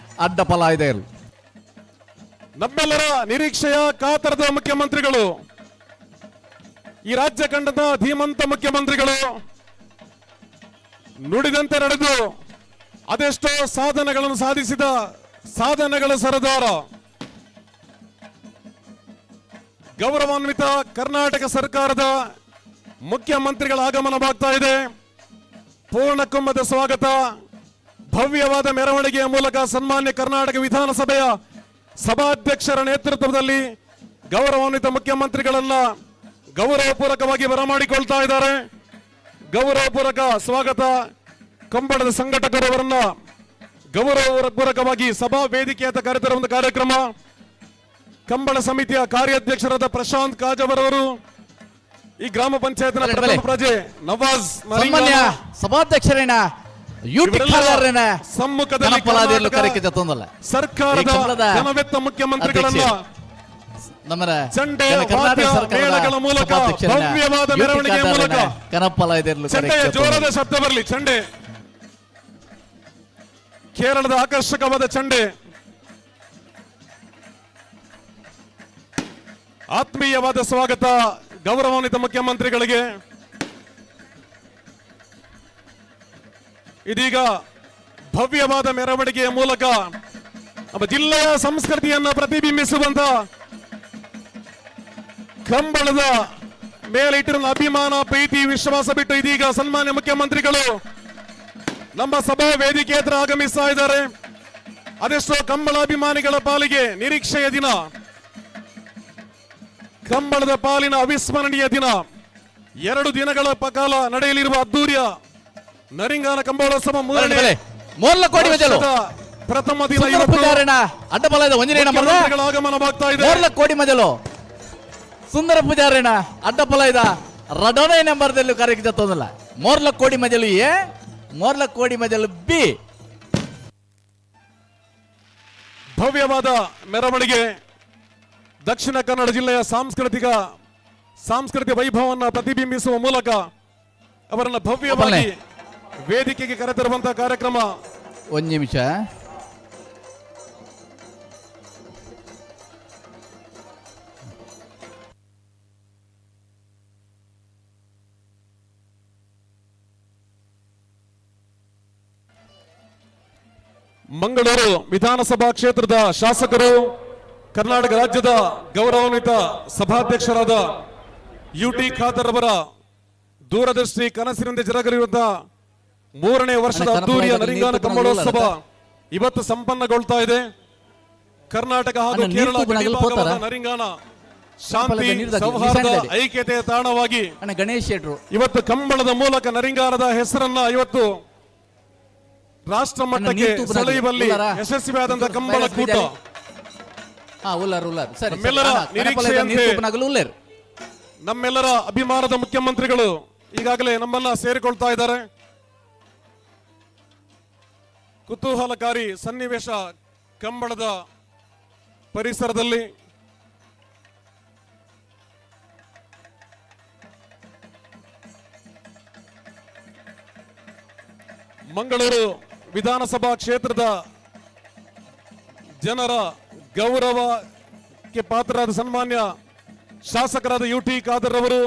ಅಡ್ಡಫಲ ಇದೆ. ನಮ್ಮೆಲ್ಲರ ನಿರೀಕ್ಷೆಯ ಕಾತರದ ಮುಖ್ಯಮಂತ್ರಿಗಳು, ಈ ರಾಜ್ಯ ಕಂಡದ ಧೀಮಂತ ಮುಖ್ಯಮಂತ್ರಿಗಳು, ನುಡಿದಂತೆ ನಡೆದು ಅದೆಷ್ಟೋ ಸಾಧನೆಗಳನ್ನು ಸಾಧಿಸಿದ ಸಾಧನೆಗಳ ಸರದಾರ, ಗೌರವಾನ್ವಿತ ಕರ್ನಾಟಕ ಸರ್ಕಾರದ ಮುಖ್ಯಮಂತ್ರಿಗಳ ಆಗಮನವಾಗ್ತಾ ಇದೆ. ಪೂರ್ಣ ಕುಂಭದ ಸ್ವಾಗತ. ಭವ್ಯವಾದ ಮೆರವಣಿಗೆಯ ಮೂಲಕ ಸನ್ಮಾನ್ಯ ಕರ್ನಾಟಕ ವಿಧಾನಸಭೆಯ ಸಭಾಧ್ಯಕ್ಷರ ನೇತೃತ್ವದಲ್ಲಿ ಗೌರವಾನ್ವಿತ ಮುಖ್ಯಮಂತ್ರಿಗಳನ್ನ ಗೌರವಪೂರ್ವಕವಾಗಿ ಬರಮಾಡಿಕೊಳ್ತಾ ಇದ್ದಾರೆ. ಗೌರವಪೂರ್ವಕ ಸ್ವಾಗತ. ಕಂಬಳದ ಸಂಘಟಕರವರನ್ನ ಗೌರವಪೂರ್ವಕವಾಗಿ ಸಭಾ ವೇದಿಕೆಯತ್ತ ಕರೆತರುವ ಒಂದು ಕಾರ್ಯಕ್ರಮ. ಕಂಬಳ ಸಮಿತಿಯ ಕಾರ್ಯಾಧ್ಯಕ್ಷರಾದ ಪ್ರಶಾಂತ್ ಕಾಜವರವರು, ಈ ಗ್ರಾಮ ಪಂಚಾಯತ್ನ ಬಲೆ, ಪ್ರಥಮ ಬಲೆ. ಪ್ರಜೆ ನವಾಜ್ ಸನ್ಮಾನ್ಯ ಸಭಾಧ್ಯಕ್ಷರೇನ ಯುಟಿ ಇವರೆಲ್ಲರ ಖಾದರ್ರೇನ ಸಮ್ಮುಖದಲ್ಲಿ ಕನಪಲಾದಿಯಲ್ಲೂ ಕರ್ನಾಟಕ ಕರೆಕ್ಕೆ ಜತ್ತೊಂದಲ್ಲ ಸರ್ಕಾರದ ಈ ಕಂಬಳದ ಜನವೆತ್ತ ಮುಖ್ಯಮಂತ್ರಿಗಳನ್ನ ನಮ್ಮ ಚಂಡೆ, ಕರ್ನಾಟಕ ವಾದ್ಯ, ಸರ್ಕಾರದ ಮೇಳಗಳ ಮೂಲಕ ಸಭಾಧ್ಯಕ್ಷರೇನ ಭವ್ಯವಾದ ಯುಟಿ ಮೆರವಣಿಗೆಯ ಖಾದರ್ರೇನ ಮೂಲಕ ಕನಪಲಾದಿಯಲ್ಲೂ ಚಂಡೆಯ ಕರೆಕ್ಕೆ ಜೋರಾದ ಜತ್ತೊಂದಲ್ಲ. ಶಬ್ದ ಬರಲಿ. ಚಂಡೆ, ಕೇರಳದ ಆಕರ್ಷಕವಾದ ಚಂಡೆ. ಆತ್ಮೀಯವಾದ ಸ್ವಾಗತ ಗೌರವಾನ್ವಿತ ಮುಖ್ಯಮಂತ್ರಿಗಳಿಗೆ. ಇದೀಗ ಭವ್ಯವಾದ ಮೆರವಣಿಗೆಯ ಮೂಲಕ ನಮ್ಮ ಜಿಲ್ಲೆಯ ಸಂಸ್ಕೃತಿಯನ್ನು ಪ್ರತಿಬಿಂಬಿಸುವಂತ ಕಂಬಳದ ಮೇಲೆ ಇಟ್ಟಿರುವ ಅಭಿಮಾನ, ಪ್ರೀತಿ, ವಿಶ್ವಾಸ ಬಿಟ್ಟು ಇದೀಗ ಸನ್ಮಾನ್ಯ ಮುಖ್ಯಮಂತ್ರಿಗಳು ನಮ್ಮ ಸಭಾ ವೇದಿಕೆ ಹತ್ರ ಆಗಮಿಸ್ತಾ ಇದ್ದಾರೆ. ಅದೆಷ್ಟೋ ಕಂಬಳ ಅಭಿಮಾನಿಗಳ ಪಾಲಿಗೆ ನಿರೀಕ್ಷೆಯ ದಿನ, ಕಂಬಳದ ಪಾಲಿನ ಅವಿಸ್ಮರಣೀಯ ದಿನ. 2 ದಿನಗಳ ಕಾಲ ನಡೆಯಲಿರುವ ಅದ್ದೂರಿಯ ನರಿಂಗಾನ ಕಂಬಳೋತ್ಸವ ಮೂರನೇ ಬಲೆ, ಮೋರ್ಲ ಕೋಡಿ ಮಜಲು ವರ್ಷದ ಪ್ರಥಮ ದಿನ ಸುಂದರ ಇವತ್ತು ಪೂಜಾರಿನ ಅಡ್ಡಬಲದ ಒಂಜನೇ ನಂಬರ್ ಮುಖ್ಯಮಂತ್ರಿಗಳ ಆಗಮನವಾಗ್ತಾ ಇದೆ. ಮೋರ್ಲ ಕೋಡಿ ಮಜಲು ಸುಂದರ ಪೂಜಾರಿನ ಅಡ್ಡಪಲ ಇದ ರಡೋನೇ ನಂಬರ್ದಲ್ಲಿ ಕರೆಕ್ಕೆ ಜತ್ತೊಂದಲ್ಲ. ಮೋರ್ಲ ಕೋಡಿ ಮಜಲು ಎ, ಮೋರ್ಲ ಕೋಡಿ ಮಜಲು ಬಿ. ಭವ್ಯವಾದ ಮೆರವಣಿಗೆ ದಕ್ಷಿಣ ಕನ್ನಡ ಜಿಲ್ಲೆಯ ಸಾಂಸ್ಕೃತಿಕ ವೈಭವವನ್ನು ಪ್ರತಿಬಿಂಬಿಸುವ ಮೂಲಕ ಅವರನ್ನು ಭವ್ಯವಾಗಿ ವೇದಿಕೆಗೆ ಕರೆತರುವಂತಹ ಕಾರ್ಯಕ್ರಮ. ಒಂದು ನಿಮಿಷ. ಮಂಗಳೂರು ವಿಧಾನಸಭಾ ಕ್ಷೇತ್ರದ ಶಾಸಕರು, ಕರ್ನಾಟಕ ರಾಜ್ಯದ ಗೌರವಾನ್ವಿತ ಸಭಾಧ್ಯಕ್ಷರಾದ ಯು ಟಿ ಖಾದರ್ ಅವರ ದೂರದೃಷ್ಟಿ ಕನಸಿನಂತೆ ಜರಗಲಿರುವಂತಹ 3ನೇ ವರ್ಷದ ಅಣ್ಣ, ಅದ್ದೂರಿಯ ಕನಕಪುರ ನರಿಂಗಾನ ನೀರು ಕಂಬಳೋತ್ಸವ ತುಪ್ಪನ ಇವತ್ತು ಸಂಪನ್ನಗೊಳ್ತಾ ಇದೆ. ಕರ್ನಾಟಕ ಹಾಗೂ ಅಣ್ಣ, ನೀರು ಕೇರಳ ತುಪ್ಪನ ಗಡಿ ಭಾಗವಾದ ಪೋತಾರ? ನರಿಂಗಾನ ಶಾಂತಿ, ನೀರು ತಾಕಿ, ಸೌಹಾರ್ದ, ನಿಶಾನ್ ಐಕ್ಯತೆಯ ತಾಣವಾಗಿ ಅಣ್ಣ ಗಣೇಶ್ ಶೆಟ್ರು ಇವತ್ತು ಕಂಬಳದ ಮೂಲಕ ನರಿಂಗಾನದ ಹೆಸರನ್ನ ಇವತ್ತು ರಾಷ್ಟ್ರ ಮಟ್ಟಕ್ಕೆ ನೀರು ತೂಪನ ಸೆಳೆಯುವಲ್ಲಿ ಉಲ್ಲಾರ? ಯಶಸ್ವಿಯಾದಂತಹ ಕಂಬಳ ವೈರಸ್ ಕೂಟ. ಬೀಜ. ಹಾ, ಉಲ್ಲಾರ್ ಉಲ್ಲಾರ್ ಸರಿ ಸರಿ. ನಮ್ಮೆಲ್ಲರ ಅಣ್ಣ, ಕನಕಪುರ ನೀರು ನಿರೀಕ್ಷೆಯಂತೆ ತುಪ್ಪನಾಗಲು ಉಲ್ಲೇರ್. ನಮ್ಮೆಲ್ಲರ ಅಭಿಮಾನದ ಮುಖ್ಯಮಂತ್ರಿಗಳು ಈಗಾಗಲೇ ನಮ್ಮನ್ನ ಸೇರಿಕೊಳ್ತಾ ಇದ್ದಾರೆ. ಕುತೂಹಲಕಾರಿ ಸನ್ನಿವೇಶ ಕಂಬಳದ ಪರಿಸರದಲ್ಲಿ. ಮಂಗಳೂರು ವಿಧಾನಸಭಾ ಕ್ಷೇತ್ರದ ಜನರ ಗೌರವಕ್ಕೆ ಪಾತ್ರರಾದ ಸನ್ಮಾನ್ಯ ಶಾಸಕರಾದ ಯು ಟಿ ಖಾದರ್ ಅವರು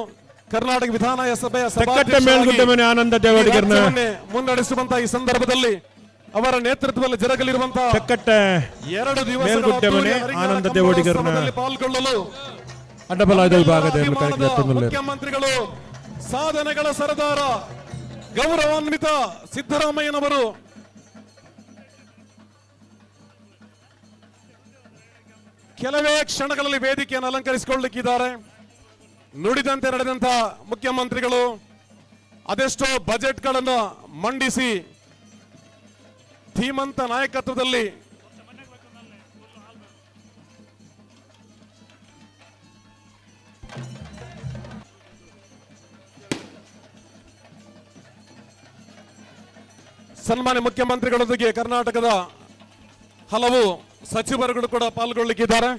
ಕರ್ನಾಟಕ ವಿಧಾನಸಭೆಯ ತೆಕ್ಕಟ್ಟೆ ಮೇಲ್ಗುಡ್ಡೆ ಮನೆ ಆನಂದ ದೇವಾಡಿಗರ್ನ ರಾಜ್ಯವನ್ನೇ ಮುನ್ನಡೆಸುವಂತಹ ಈ ಸಂದರ್ಭದಲ್ಲಿ ಅವರ ನೇತೃತ್ವದಲ್ಲಿ ಜರುಗಲಿರುವಂತಹ ತೆಕ್ಕಟ್ಟೆ 2 ದಿವಸಗಳ ಮೇಲ್ಗುಡ್ಡೆ ಮನೆ ಅದ್ದೂರಿಯ ನರಿಂಗಾನ ಆನಂದ ದೇವಾಡಿಗರ್ನ ಕಂಬಳೋತ್ಸವದಲ್ಲಿ ಪಾಲ್ಗೊಳ್ಳಲು ಅಡ್ಡಬಲಾದ ವಿಭಾಗದ ಅಭಿಮಾನದ ಕರೆಕ್ಕೆ ಮುಖ್ಯಮಂತ್ರಿಗಳು, ಸಾಧನೆಗಳ ಸರದಾರ, ಗೌರವಾನ್ವಿತ ಸಿದ್ದರಾಮಯ್ಯನವರು ಕೆಲವೇ ಕ್ಷಣಗಳಲ್ಲಿ ವೇದಿಕೆಯನ್ನು ಅಲಂಕರಿಸಿಕೊಳ್ಳಲಿಕ್ಕಿದ್ದಾರೆ. ನುಡಿದಂತೆ ನಡೆದಂತಹ ಮುಖ್ಯಮಂತ್ರಿಗಳು ಅದೆಷ್ಟೋ ಬಜೆಟ್ಗಳನ್ನು ಮಂಡಿಸಿ ಧೀಮಂತ ನಾಯಕತ್ವದಲ್ಲಿ ಸನ್ಮಾನ್ಯ ಮುಖ್ಯಮಂತ್ರಿಗಳೊಂದಿಗೆ ಕರ್ನಾಟಕದ ಹಲವು ಸಚಿವರುಗಳು ಕೂಡ ಪಾಲ್ಗೊಳ್ಳಲಿಕ್ಕಿದ್ದಾರೆ.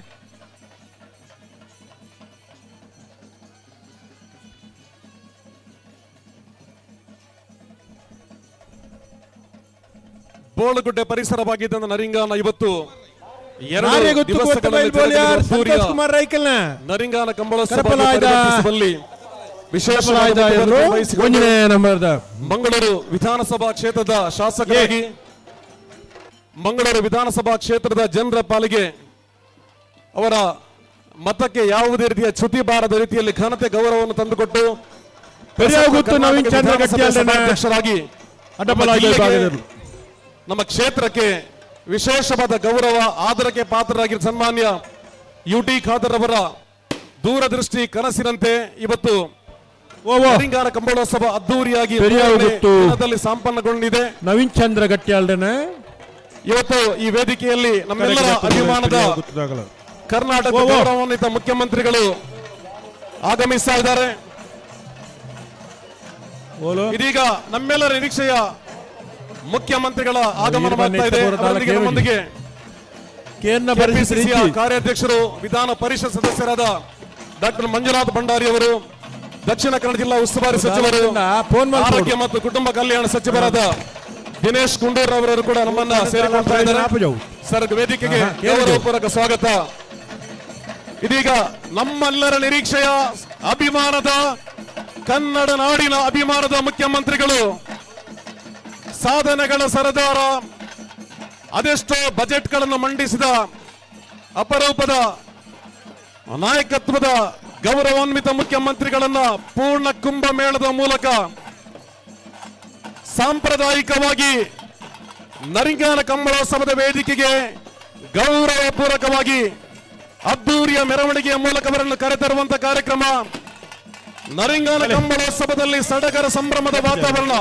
ಬೋಳುಗುಡ್ಡೆ ಪರಿಸರವಾಗಿದ್ದ ನರಿಂಗಾನ ಇವತ್ತು 2 ನಾರ್ಯಗುತ್ತು ದಿವಸಗಳಲ್ಲಿ ಕೊತ್ತಬೈಲ್ ಬೋಲಿಯಾರ್ ಜರುಗಲಿರುವ ಅದ್ದೂರಿಯ ಸಂತೋಷ್ ಕುಮಾರ್ ರೈಕಲ್ನ ನರಿಂಗಾನ ಕಂಬಳೋತ್ಸವ ಕರಪಲಾಯ್ದ ಪರಿವರ್ತಿಸುವಲ್ಲಿ ವಿಶೇಷವಾದ ಅಡ್ಡಬಲಾಯ್ದ ಎದುರು ವಹಿಸಿಕೊಂಡು ಒಂದನೇ ನಂಬರ್ದ ಮಂಗಳೂರು ವಿಧಾನಸಭಾ ಕ್ಷೇತ್ರದ ಶಾಸಕರಾಗಿ ಮಂಗಳೂರು ವಿಧಾನಸಭಾ ಕ್ಷೇತ್ರದ ಜನರ ಪಾಲಿಗೆ ಅವರ ಮತಕ್ಕೆ ಯಾವುದೇ ರೀತಿಯ ಚ್ಯುತಿ ಬಾರದ ರೀತಿಯಲ್ಲಿ ಘನತೆ ಗೌರವವನ್ನು ತಂದುಕೊಟ್ಟು ಪೆರಿಯಾಗುತ್ತು ನವೀನ್ ಚಂದ್ರ ವಿಧಾನಸಭೆ ಗಟ್ಟಿಯಲ್ರನ್ನ ಸಭಾಧ್ಯಕ್ಷರಾಗಿ ಅಡ್ಡಬಲಾಯ್ದ ನಮ್ಮ ಜಿಲ್ಲೆಗೆ ವಿಭಾಗದವರು. ನಮ್ಮ ಕ್ಷೇತ್ರಕ್ಕೆ ವಿಶೇಷವಾದ ಗೌರವ ಆದರಕ್ಕೆ ಪಾತ್ರರಾಗಿರುವ ಸನ್ಮಾನ್ಯ ಯು ಟಿ ಖಾದರ್ ಅವರ ದೂರದೃಷ್ಟಿ ಕನಸಿನಂತೆ ಇವತ್ತು ಓ ಓ. ನರಿಂಗಾನ ಕಂಬಳೋತ್ಸವ ಅದ್ದೂರಿಯಾಗಿ ಪೆರಿಯಾವು ಮೂರನೇ ಗೊತ್ತು. ದಿನದಲ್ಲಿ ಸಂಪನ್ನಗೊಂಡಿದೆ. ನವೀನ್ ಚಂದ್ರ ಗಟ್ಟಿಯಾಳ್ರನ. ಇವತ್ತು ಈ ವೇದಿಕೆಯಲ್ಲಿ ನಮ್ಮೆಲ್ಲರ ಅಭಿಮಾನದ ಗೊತ್ತಾಗಲ್ಲ. ಕರ್ನಾಟಕ ಓ, ಓ. ಗೌರವಾನ್ವಿತ ಮುಖ್ಯಮಂತ್ರಿಗಳು ಆಗಮಿಸ್ತಾ ಇದ್ದಾರೆ. ಓಲೋ. ಇದೀಗ ನಮ್ಮೆಲ್ಲರ ನಿರೀಕ್ಷೆಯ ಮುಖ್ಯಮಂತ್ರಿಗಳ ಆಗಮನವಾಗ್ತಾ ಇದೆ. ಈರ್ಮನೆ ಅವರೊಂದಿಗೆ ನಮ್ಮೊಂದಿಗೆ ಕೇನ್ನ ಪರಿಸ್ಥಿತಿ ಕೆಪಿಸಿಸಿಯ ಇಜ್ಜಿ. ಕಾರ್ಯಾಧ್ಯಕ್ಷರು, ವಿಧಾನ ಪರಿಷತ್ ಸದಸ್ಯರಾದ ಡಾಕ್ಟರ್ ಮಂಜುನಾಥ್ ಭಂಡಾರಿ ಅವರು, ದಕ್ಷಿಣ ಕನ್ನಡ ಜಿಲ್ಲಾ ಉಸ್ತುವಾರಿ ಸಚಿವರು, ಫೋನ್ ಮಾಡ್ಕೊಡು. ಆರೋಗ್ಯ ಮತ್ತು ಕುಟುಂಬ ಕಲ್ಯಾಣ ಸಚಿವರಾದ ದಿನೇಶ್ ಗುಂಡೂರಾವ್ ಅವರು ಕೂಡ ನಮ್ಮನ್ನ ಸೇರಿಕೊಳ್ತಾ ಇದ್ದಾರೆ. ಸರ್, ವೇದಿಕೆಗೆ ಆಹಾ, ಕೇಳಿದ್ದು. ಗೌರವಪೂರ್ವಕ ಸ್ವಾಗತ. ಇದೀಗ ನಮ್ಮೆಲ್ಲರ ನಿರೀಕ್ಷೆಯ, ಅಭಿಮಾನದ, ಕನ್ನಡ ನಾಡಿನ ಅಭಿಮಾನದ ಮುಖ್ಯಮಂತ್ರಿಗಳು, ಸಾಧನೆಗಳ ಸರದಾರ, ಅದೆಷ್ಟೋ ಬಜೆಟ್ಗಳನ್ನು ಮಂಡಿಸಿದ ಅಪರೂಪದ ನಾಯಕತ್ವದ ಗೌರವಾನ್ವಿತ ಮುಖ್ಯಮಂತ್ರಿಗಳನ್ನ ಪೂರ್ಣ ಕುಂಭಮೇಳದ ಮೂಲಕ ಸಾಂಪ್ರದಾಯಿಕವಾಗಿ ನರಿಂಗಾನ ಕಂಬಳೋತ್ಸವದ ವೇದಿಕೆಗೆ ಗೌರವಪೂರ್ವಕವಾಗಿ ಅದ್ದೂರಿಯ ಮೆರವಣಿಗೆಯ ಮೂಲಕ ಅವರನ್ನು ಕರೆತರುವಂತ ಕಾರ್ಯಕ್ರಮ. ನರಿಂಗಾನ ಕಂಬಳೋತ್ಸವದಲ್ಲಿ ಸಡಗರ ಸಂಭ್ರಮದ ವಾತಾವರಣ.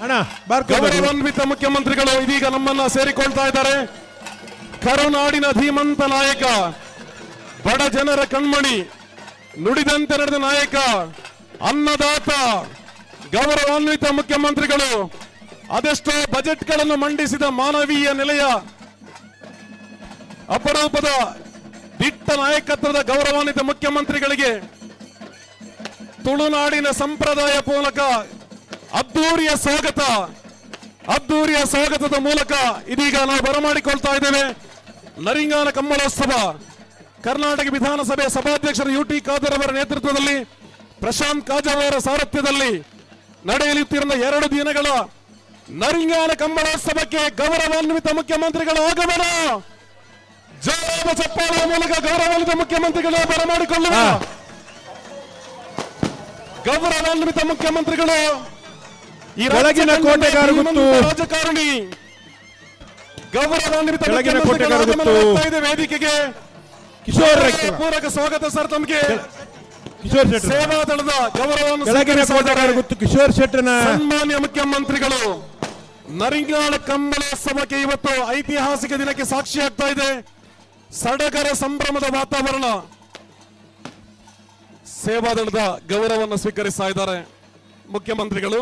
ಅಣ್ಣ ಬಾರ್ಕೊ. ಗೌರವಾನ್ವಿತ ಮುಖ್ಯಮಂತ್ರಿಗಳು ಇದೀಗ ನಮ್ಮನ್ನ ಸೇರಿಕೊಳ್ತಾ ಇದ್ದಾರೆ. ಕರುನಾಡಿನ ಧೀಮಂತ ನಾಯಕ, ಬಡ ಜನರ ಕಣ್ಮಣಿ, ನುಡಿದಂತೆ ನಡೆದ ನಾಯಕ, ಅನ್ನದಾತ, ಗೌರವಾನ್ವಿತ ಮುಖ್ಯಮಂತ್ರಿಗಳು, ಅದೆಷ್ಟೋ ಬಜೆಟ್ಗಳನ್ನು ಮಂಡಿಸಿದ ಮಾನವೀಯ ನೆಲೆಯ ಅಪರೂಪದ ದಿಟ್ಟ ನಾಯಕತ್ವದ ಗೌರವಾನ್ವಿತ ಮುಖ್ಯಮಂತ್ರಿಗಳಿಗೆ ತುಳುನಾಡಿನ ಸಂಪ್ರದಾಯ ಮೂಲಕ ಅದ್ದೂರಿಯ ಸ್ವಾಗತ. ಅದ್ದೂರಿಯ ಸ್ವಾಗತದ ಮೂಲಕ ಇದೀಗ ನಾವು ಬರಮಾಡಿಕೊಳ್ತಾ ಇದ್ದೇವೆ. ನರಿಂಗಾನ ಕಂಬಳೋತ್ಸವ ಕರ್ನಾಟಕ ವಿಧಾನಸಭೆ ಸಭಾಧ್ಯಕ್ಷರು ಯು ಟಿ ಖಾದರ್ ಅವರ ನೇತೃತ್ವದಲ್ಲಿ, ಪ್ರಶಾಂತ್ ಕಾಜಾವ್ ಅವರ ಸಾರಥ್ಯದಲ್ಲಿ ನಡೆಯಲಿತ್ತಿರುವ 2 ದಿನಗಳ ನರಿಂಗಾನ ಕಂಬಳೋತ್ಸವಕ್ಕೆ ಗೌರವಾನ್ವಿತ ಮುಖ್ಯಮಂತ್ರಿಗಳ ಆಗಮನ. ಜೋರಾದ ಚಪ್ಪಾಳೆಯ ಮೂಲಕ ಗೌರವಾನ್ವಿತ ಮುಖ್ಯಮಂತ್ರಿಗಳ ಬರಮಾಡಿಕೊಳ್ಳುವ. ಗೌರವಾನ್ವಿತ ಮುಖ್ಯಮಂತ್ರಿಗಳು, ಈ ಕೆಳಗಿನ ರಾಜ್ಯ ಕಂಡ ಕೋಟೆಗಾರ ಗುತ್ತು. ಧೀಮಂತ ರಾಜಕಾರಣಿ, ಗೌರವಾನ್ವಿತ ಕೆಳಗಿನ ಮುಖ್ಯಮಂತ್ರಿಗಳ ಕೋಟೆಗಾರ ಗುತ್ತು. ಆಗಮನವಾಗ್ತಾ ಇದೆ ವೇದಿಕೆಗೆ. ಕಿಶೋರ್ ಪೂರಕ ಸ್ವಾಗತ ಸರ್ ತಮಗೆ. ಕಿಶೋರ್ ಶೆಟ್ಟರ್. ಸೇವಾ ದಳದ ಗೌರವವನ್ನು ಕೆಳಗಿನ ಸ್ವೀಕರಿಸಿದ್ದಾರೆ. ಕೋಟೆಗಾರ ಗುತ್ತು ಕಿಶೋರ್ ಶೆಟ್ಟರ್ನ. ಸನ್ಮಾನ್ಯ ಮುಖ್ಯಮಂತ್ರಿಗಳು ನರಿಂಗಾಳ ಕಂಬಳೋತ್ಸವಕ್ಕೆ ಇವತ್ತು ಐತಿಹಾಸಿಕ ದಿನಕ್ಕೆ ಸಾಕ್ಷಿಯಾಗ್ತಾ ಇದೆ. ಸಡಗರ ಸಂಭ್ರಮದ ವಾತಾವರಣ. ಸೇವಾದಳದ ಗೌರವವನ್ನು ಸ್ವೀಕರಿಸ್ತಾ ಇದ್ದಾರೆ ಮುಖ್ಯಮಂತ್ರಿಗಳು.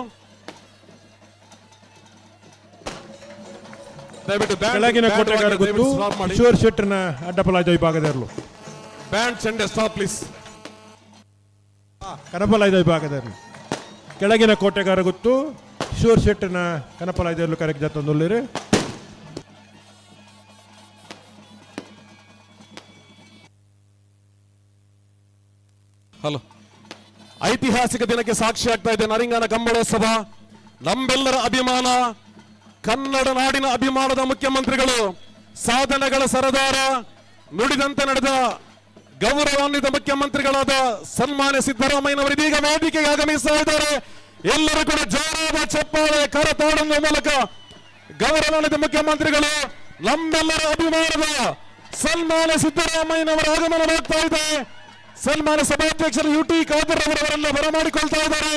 ದಯವಿಟ್ಟು ಬ್ಯಾಂಡ್- ಕೆಳಗಿನ ಬ್ಯಾಂಡ್ ಕೋಟೆಗಾರ ವಾದ್ಯ ಗುತ್ತು ದಯವಿಟ್ಟು ಸ್ಟಾಪ್ ಮಾಡಿ. ಕಿಶೋರ್ ಶೆಟ್ಟರ್ನ ಅಡ್ಡಪಲಾಜ ವಿಭಾಗದವರು. ಬ್ಯಾಂಡ್ ಚೆಂಡೆ ಸ್ಟಾಪ್ ಪ್ಲೀಸ್. ಕನಪಲಾಯ್ದ ವಿಭಾಗದವರು. ಕೆಳಗಿನ ಕೋಟೆಗಾರ ಗುತ್ತು ಕಿಶೋರ್ ಶೆಟ್ಟರ್ನ ಕನಪಲಾಯ್ದವರು ಕರೆಕ್ಟ್ ಜಾತಂದುಳ್ಳಿರು. ಹಲೋ, ಐತಿಹಾಸಿಕ ದಿನಕ್ಕೆ ಸಾಕ್ಷಿಯಾಗ್ತಾ ಇದೆ ನರಿಂಗನ ಕಂಬಳೋತ್ಸವ. ನಮ್ಮೆಲ್ಲರ ಅಭಿಮಾನ, ಕನ್ನಡ ನಾಡಿನ ಅಭಿಮಾನದ ಮುಖ್ಯಮಂತ್ರಿಗಳು, ಸಾಧನೆಗಳ ಸರದಾರ, ನುಡಿದಂತೆ ನಡೆದ ಗೌರವಾನ್ವಿತ ಮುಖ್ಯಮಂತ್ರಿಗಳಾದ ಸನ್ಮಾನ್ಯ ಸಿದ್ದರಾಮಯ್ಯನವರು ಇದೀಗ ವೇದಿಕೆಗೆ ಆಗಮಿಸ್ತಾ ಇದ್ದಾರೆ. ಎಲ್ಲರೂ ಕೂಡ ಜೋರಾದ ಚಪ್ಪಾಳೆ ಕರತಾಡುವ ಮೂಲಕ ಗೌರವಾನ್ವಿತ ಮುಖ್ಯಮಂತ್ರಿಗಳು, ನಮ್ಮೆಲ್ಲರ ಅಭಿಮಾನದ ಸನ್ಮಾನ್ಯ ಸಿದ್ದರಾಮಯ್ಯನವರ ಆಗಮನವಾಗ್ತಾ ಇದೆ. ಸನ್ಮಾನ್ಯ ಸಭಾಧ್ಯಕ್ಷರು ಯು ಟಿ ಖಾದರ್ ಅವರವರನ್ನ ಬರಮಾಡಿಕೊಳ್ತಾ ಇದ್ದಾರೆ.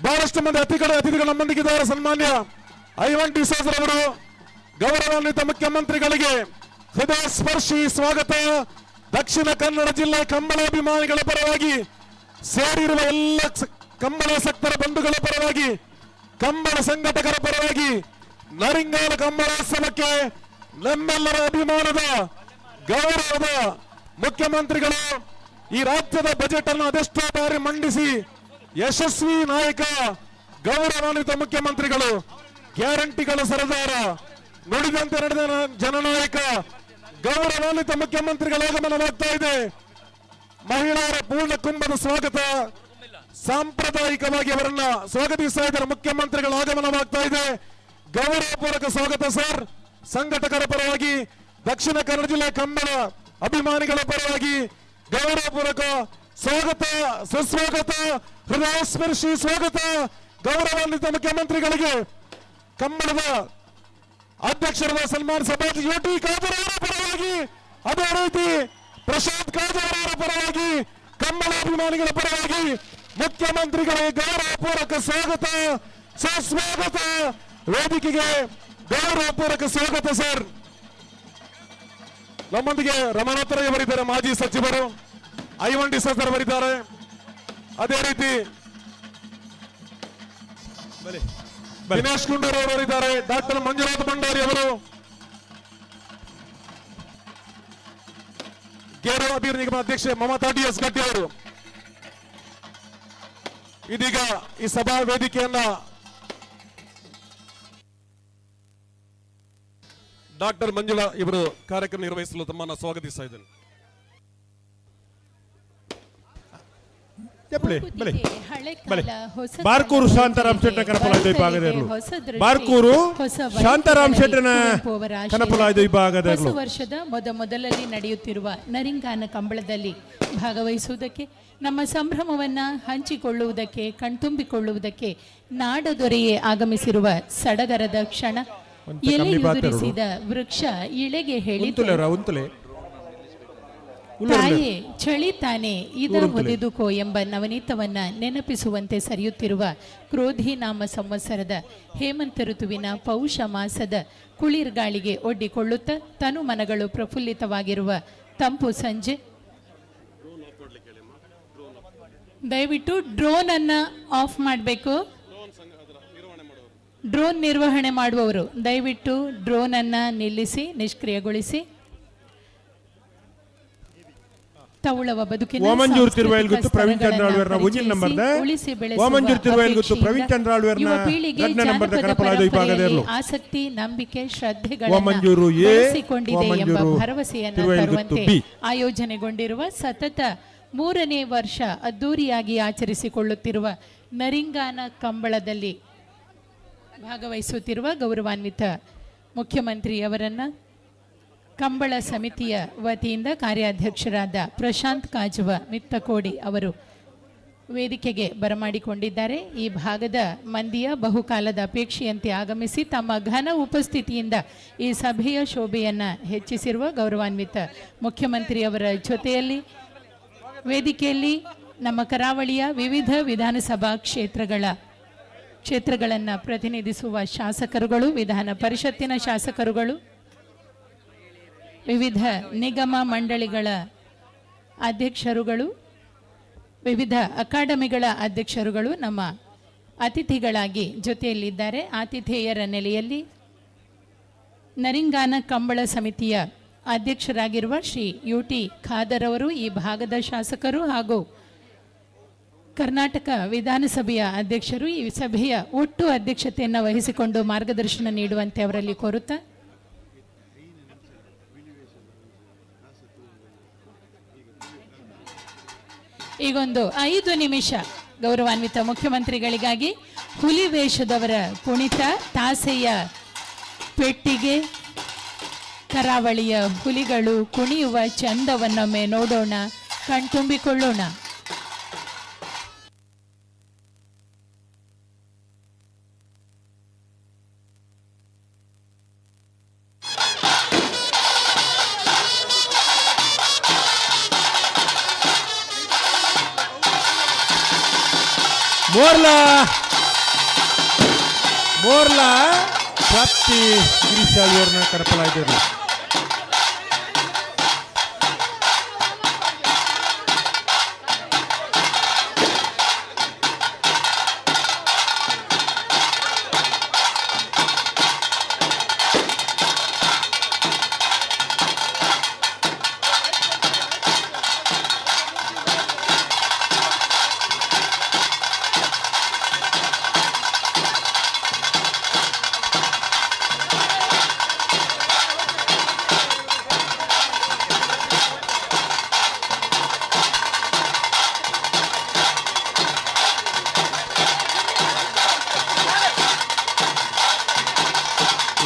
ಬಹಳಷ್ಟು ಮಂದಿ ಅತಿಥಿಗಳು ನಮ್ಮೊಂದಿಗಿದ್ದಾರೆ. ಸನ್ಮಾನ್ಯ ಐವನ್ ಡಿಸೋಜ್ ರವರು. ಗೌರವಾನ್ವಿತ ಮುಖ್ಯಮಂತ್ರಿಗಳಿಗೆ ಹೃದಯ ಸ್ಪರ್ಶಿ ಸ್ವಾಗತ. ದಕ್ಷಿಣ ಕನ್ನಡ ಜಿಲ್ಲೆ ಕಂಬಳಾಭಿಮಾನಿಗಳ ಪರವಾಗಿ, ಸೇರಿರುವ ಎಲ್ಲ ಕಂಬಳಾಸಕ್ತರ ಬಂಧುಗಳ ಪರವಾಗಿ, ಕಂಬಳ ಸಂಘಟಕರ ಪರವಾಗಿ, ನರಿಂಗಾಲ ಕಂಬಳೋತ್ಸವಕ್ಕೆ ನಮ್ಮೆಲ್ಲರ ಅಭಿಮಾನದ ಗೌರವದ ಮುಖ್ಯಮಂತ್ರಿಗಳು, ಈ ರಾಜ್ಯದ ಬಜೆಟ್ ಅನ್ನು ಅದೆಷ್ಟೋ ಬಾರಿ ಮಂಡಿಸಿ ಯಶಸ್ವಿ ನಾಯಕ, ಗೌರವಾನ್ವಿತ ಮುಖ್ಯಮಂತ್ರಿಗಳು, ಗ್ಯಾರಂಟಿಗಳ ಸರದಾರ, ನುಡಿದಂತೆ ನಡೆದ ಜನನಾಯಕ, ಗೌರವಾನ್ವಿತ ಮುಖ್ಯಮಂತ್ರಿಗಳ ಆಗಮನವಾಗ್ತಾ ಇದೆ. ಮಹಿಳೆಯರ ಪೂರ್ಣ ಕುಂಭದ ಸ್ವಾಗತ. ಸಾಂಪ್ರದಾಯಿಕವಾಗಿ ಅವರನ್ನ ಸ್ವಾಗತಿಸ್ತಾ ಇದ್ದಾರೆ. ಮುಖ್ಯಮಂತ್ರಿಗಳ ಆಗಮನವಾಗ್ತಾ ಇದೆ. ಗೌರವಪೂರ್ವಕ ಸ್ವಾಗತ ಸರ್. ಸಂಘಟಕರ ಪರವಾಗಿ, ದಕ್ಷಿಣ ಕನ್ನಡ ಜಿಲ್ಲೆ ಕಂಬಳ ಅಭಿಮಾನಿಗಳ ಪರವಾಗಿ ಗೌರವಪೂರ್ವಕ ಸ್ವಾಗತ, ಸುಸ್ವಾಗತ, ಹೃದಯಸ್ಪರ್ಶಿ ಸ್ವಾಗತ ಗೌರವಾನ್ವಿತ ಮುಖ್ಯಮಂತ್ರಿಗಳಿಗೆ. ಕಂಬಳದ ಅಧ್ಯಕ್ಷರ ಸನ್ಮಾನ ಸಭಾಪತಿ ಯು ಟಿ ಖಾದರ್ ಅವರ ಪರವಾಗಿ, ಅದೇ ರೀತಿ ಪ್ರಶಾಂತ್ ಖಾದರ್ ಅವರ ಪರವಾಗಿ, ಕಮ್ಮಲಾಭಿಮಾನಿಗಳ ಪರವಾಗಿ ಮುಖ್ಯಮಂತ್ರಿಗಳಿಗೆ ಗೌರವಪೂರ್ವಕ ಸ್ವಾಗತ, ಸುಸ್ವಾಗತ. ವೇದಿಕೆಗೆ ಗೌರವಪೂರ್ವಕ ಸ್ವಾಗತ ಸರ್. ನಮ್ಮೊಂದಿಗೆ ರಮಾನಾಥರವರಿದ್ದಾರೆ, ಮಾಜಿ ಸಚಿವರು ಐವನ್ ಡಿಸೋಜರ್ ಅವರಿದ್ದಾರೆ. ಅದೇ ರೀತಿ ದಿನೇಶ್ ಗುಂಡೂರಾವ್ ಅವರಿದ್ದಾರೆ, ಡಾಕ್ಟರ್ ಮಂಜುನಾಥ್ ಭಂಡಾರಿ ಅವರು, ಗೇರು ಅಭಿವೃದ್ಧಿ ನಿಗಮ ಅಧ್ಯಕ್ಷೆ ಮಮತಾ ಡಿ ಎಸ್ ಗಡ್ಡಿ ಅವರು. ಇದೀಗ ಈ ಸಭಾ ವೇದಿಕೆಯನ್ನ ಡಾಕ್ಟರ್ ಮಂಜುಳಾ ಇವರು ಕಾರ್ಯಕ್ರಮ ನಿರ್ವಹಿಸಲು ತಮ್ಮನ್ನ ಸ್ವಾಗತಿಸ್ತಾ ಇದ್ದೇನೆ. ಚಪ್ಪಲಿ ಬಲೆ ಹಳೆ ಬಲೆ. ಕಾಲ ಹೊಸ ಬಾರ್ಕೂರು ಕಾಲ ಶಾಂತಾರಾಮ್ ಶೆಟ್ಟರ ಕನಪಲಾಯ್ದು ಬರುತ್ತಲಿದೆ ವಿಭಾಗದ ಇರಲು. ಹೊಸ ದೃಷ್ಟಿ, ಬಾರ್ಕೂರು ಹೊಸ ಶಾಂತಾರಾಮ್ ಶೆಟ್ಟರನ ಕುವೆಂಪು ಅವರ ಆಶಯದಂತೆ ಕನಪಲಾಯ್ದು ವಿಭಾಗದ ಹೊಸ ಇರಲು. ವರ್ಷದ ಮೊದಮೊದಲಲ್ಲಿ ನಡೆಯುತ್ತಿರುವ ನರಿಂಗಾನ ಕಂಬಳದಲ್ಲಿ ಭಾಗವಹಿಸುವುದಕ್ಕೆ, ನಮ್ಮ ಸಂಭ್ರಮವನ್ನ ಹಂಚಿಕೊಳ್ಳುವುದಕ್ಕೆ, ಕಣ್ತುಂಬಿಕೊಳ್ಳುವುದಕ್ಕೆ ನಾಡದೊರೆಯೇ ಆಗಮಿಸಿರುವ ಸಡಗರದ ಕ್ಷಣ. ಒಂತ ಕಮ್ಮಿ ಎಲೆಯುದುರಿಸಿದ ವೃಕ್ಷ ಇಳೆಗೆ ಹೇಳಿತು, ಉಂತುಲೆ ಅವರ ಉಂತುಲೆ. ತಾಯೇ ಚಳಿ ತಾನೆ ಇದ ಊರುಂತುಲೆ. ಒದೆದುಕೋ ಎಂಬ ನವನೀತವನ್ನ ನೆನಪಿಸುವಂತೆ ಸರಿಯುತ್ತಿರುವ ಕ್ರೋಧಿ ನಾಮ ಸಂವತ್ಸರದ ಹೇಮಂತ ಋತುವಿನ ಪೌಷ ಮಾಸದ ಕುಳಿರ್ಗಾಳಿಗೆ ಒಡ್ಡಿಕೊಳ್ಳುತ್ತ ತನು ಮನಗಳು ಪ್ರಫುಲ್ಲಿತವಾಗಿರುವ ತಂಪು ಸಂಜೆ. ದಯವಿಟ್ಟು ಡ್ರೋನ್ ಅನ್ನ ಆಫ್ ಮಾಡಬೇಕು. ಡ್ರೋನ್ ನಿರ್ವಹಣೆ ಮಾಡುವವರು ದಯವಿಟ್ಟು ಡ್ರೋನ್ ಅನ್ನ ನಿಲ್ಲಿಸಿ, ನಿಷ್ಕ್ರಿಯಗೊಳಿಸಿ. ತೌಳವ ಬದುಕಿನ ವಾಮಂಜೂರು ತಿರುವೈಲ್ ಸಾಂಸ್ಕೃತಿಕ ಗುತ್ತು ಪ್ರವೀಣ್ ಚಂದ್ರ ಸ್ತರಗಳನ್ನ ಆಳ್ವೇರ್ನ ಒಂಜಿನ ನಂಬರ್ದ ಪರಿಚಯಿಸಿ, ಉಳಿಸಿ ಬೆಳೆಸುವ ವಾಮಂಜೂರು ತಿರುವೈಲ್ ಗುತ್ತು ಪ್ರವೀಣ್ ಚಂದ್ರ ಆಳ್ವೇರ್ನ ಯುವ ಪೀಳಿಗೆ ರಡ್ನ ನಂಬರ್ದ ಜಾನಪದ ಕನಪಲಾಯ್ದು ವಿಭಾಗದ ಪರಂಪರೆಯಲ್ಲಿ ಇರಲು. ಆಸಕ್ತಿ, ನಂಬಿಕೆ, ಶ್ರದ್ಧೆಗಳನ್ನು ವಾಮಂಜೂರು ಎ, ಬೆಳೆಸಿಕೊಂಡಿದೆ ಎಂಬ ವಾಮಂಜೂರು ಭರವಸೆಯನ್ನು ತಿರುವೈಲ್ ಗುತ್ತು ತರುವಂತೆ ಬಿ. ಆಯೋಜನೆಗೊಂಡಿರುವ ಸತತ ಮೂರನೇ ವರ್ಷ ಅದ್ದೂರಿಯಾಗಿ ಆಚರಿಸಿಕೊಳ್ಳುತ್ತಿರುವ ನರಿಂಗಾನ ಕಂಬಳದಲ್ಲಿ ಭಾಗವಹಿಸುತ್ತಿರುವ ಗೌರವಾನ್ವಿತ ಮುಖ್ಯಮಂತ್ರಿಯವರನ್ನ ಕಂಬಳ ಸಮಿತಿಯ ವತಿಯಿಂದ ಕಾರ್ಯಾಧ್ಯಕ್ಷರಾದ ಪ್ರಶಾಂತ್ ಕಾಜುವ ಮಿತ್ತಕೋಡಿ ಅವರು ವೇದಿಕೆಗೆ ಬರಮಾಡಿಕೊಂಡಿದ್ದಾರೆ. ಈ ಭಾಗದ ಮಂದಿಯ ಬಹುಕಾಲದ ಅಪೇಕ್ಷೆಯಂತೆ ಆಗಮಿಸಿ ತಮ್ಮ ಘನ ಉಪಸ್ಥಿತಿಯಿಂದ ಈ ಸಭೆಯ ಶೋಭೆಯನ್ನು ಹೆಚ್ಚಿಸಿರುವ ಗೌರವಾನ್ವಿತ ಮುಖ್ಯಮಂತ್ರಿಯವರ ಜೊತೆಯಲ್ಲಿ ವೇದಿಕೆಯಲ್ಲಿ ನಮ್ಮ ಕರಾವಳಿಯ ವಿವಿಧ ವಿಧಾನಸಭಾ ಕ್ಷೇತ್ರಗಳನ್ನು ಪ್ರತಿನಿಧಿಸುವ ಶಾಸಕರುಗಳು, ವಿಧಾನ ಪರಿಷತ್ತಿನ ಶಾಸಕರುಗಳು, ವಿವಿಧ ನಿಗಮ ಮಂಡಳಿಗಳ ಅಧ್ಯಕ್ಷರುಗಳು, ವಿವಿಧ ಅಕಾಡೆಮಿಗಳ ಅಧ್ಯಕ್ಷರುಗಳು ನಮ್ಮ ಅತಿಥಿಗಳಾಗಿ ಜೊತೆಯಲ್ಲಿದ್ದಾರೆ. ಆತಿಥೇಯರ ನೆಲೆಯಲ್ಲಿ ನರಿಂಗಾನ ಕಂಬಳ ಸಮಿತಿಯ ಅಧ್ಯಕ್ಷರಾಗಿರುವ ಶ್ರೀ ಯು ಟಿ ಖಾದರ್ ಅವರು, ಈ ಭಾಗದ ಶಾಸಕರು ಹಾಗೂ ಕರ್ನಾಟಕ ವಿಧಾನಸಭೆಯ ಅಧ್ಯಕ್ಷರು, ಈ ಸಭೆಯ ಒಟ್ಟು ಅಧ್ಯಕ್ಷತೆಯನ್ನು ವಹಿಸಿಕೊಂಡು ಮಾರ್ಗದರ್ಶನ ನೀಡುವಂತೆ ಅವರಲ್ಲಿ ಕೋರುತ್ತಾ, ಈಗೊಂದು 5 ನಿಮಿಷ ಗೌರವಾನ್ವಿತ ಮುಖ್ಯಮಂತ್ರಿಗಳಿಗಾಗಿ ಹುಲಿ ವೇಷದವರ ಕುಣಿತ, ತಾಸೆಯ ಪೆಟ್ಟಿಗೆ, ಕರಾವಳಿಯ ಹುಲಿಗಳು ಕುಣಿಯುವ ಚಂದವನ್ನೊಮ್ಮೆ ನೋಡೋಣ, ಕಣ್ತುಂಬಿಕೊಳ್ಳೋಣ. ಮೋರ್ಲಾ ಮೋರ್ಲಾ ಪ್ರಾಪ್ತಿ ಗಿರೀಶ್ ಆಳ್ವೇರ್ನ ಕನಪಲಾಯ್ದು.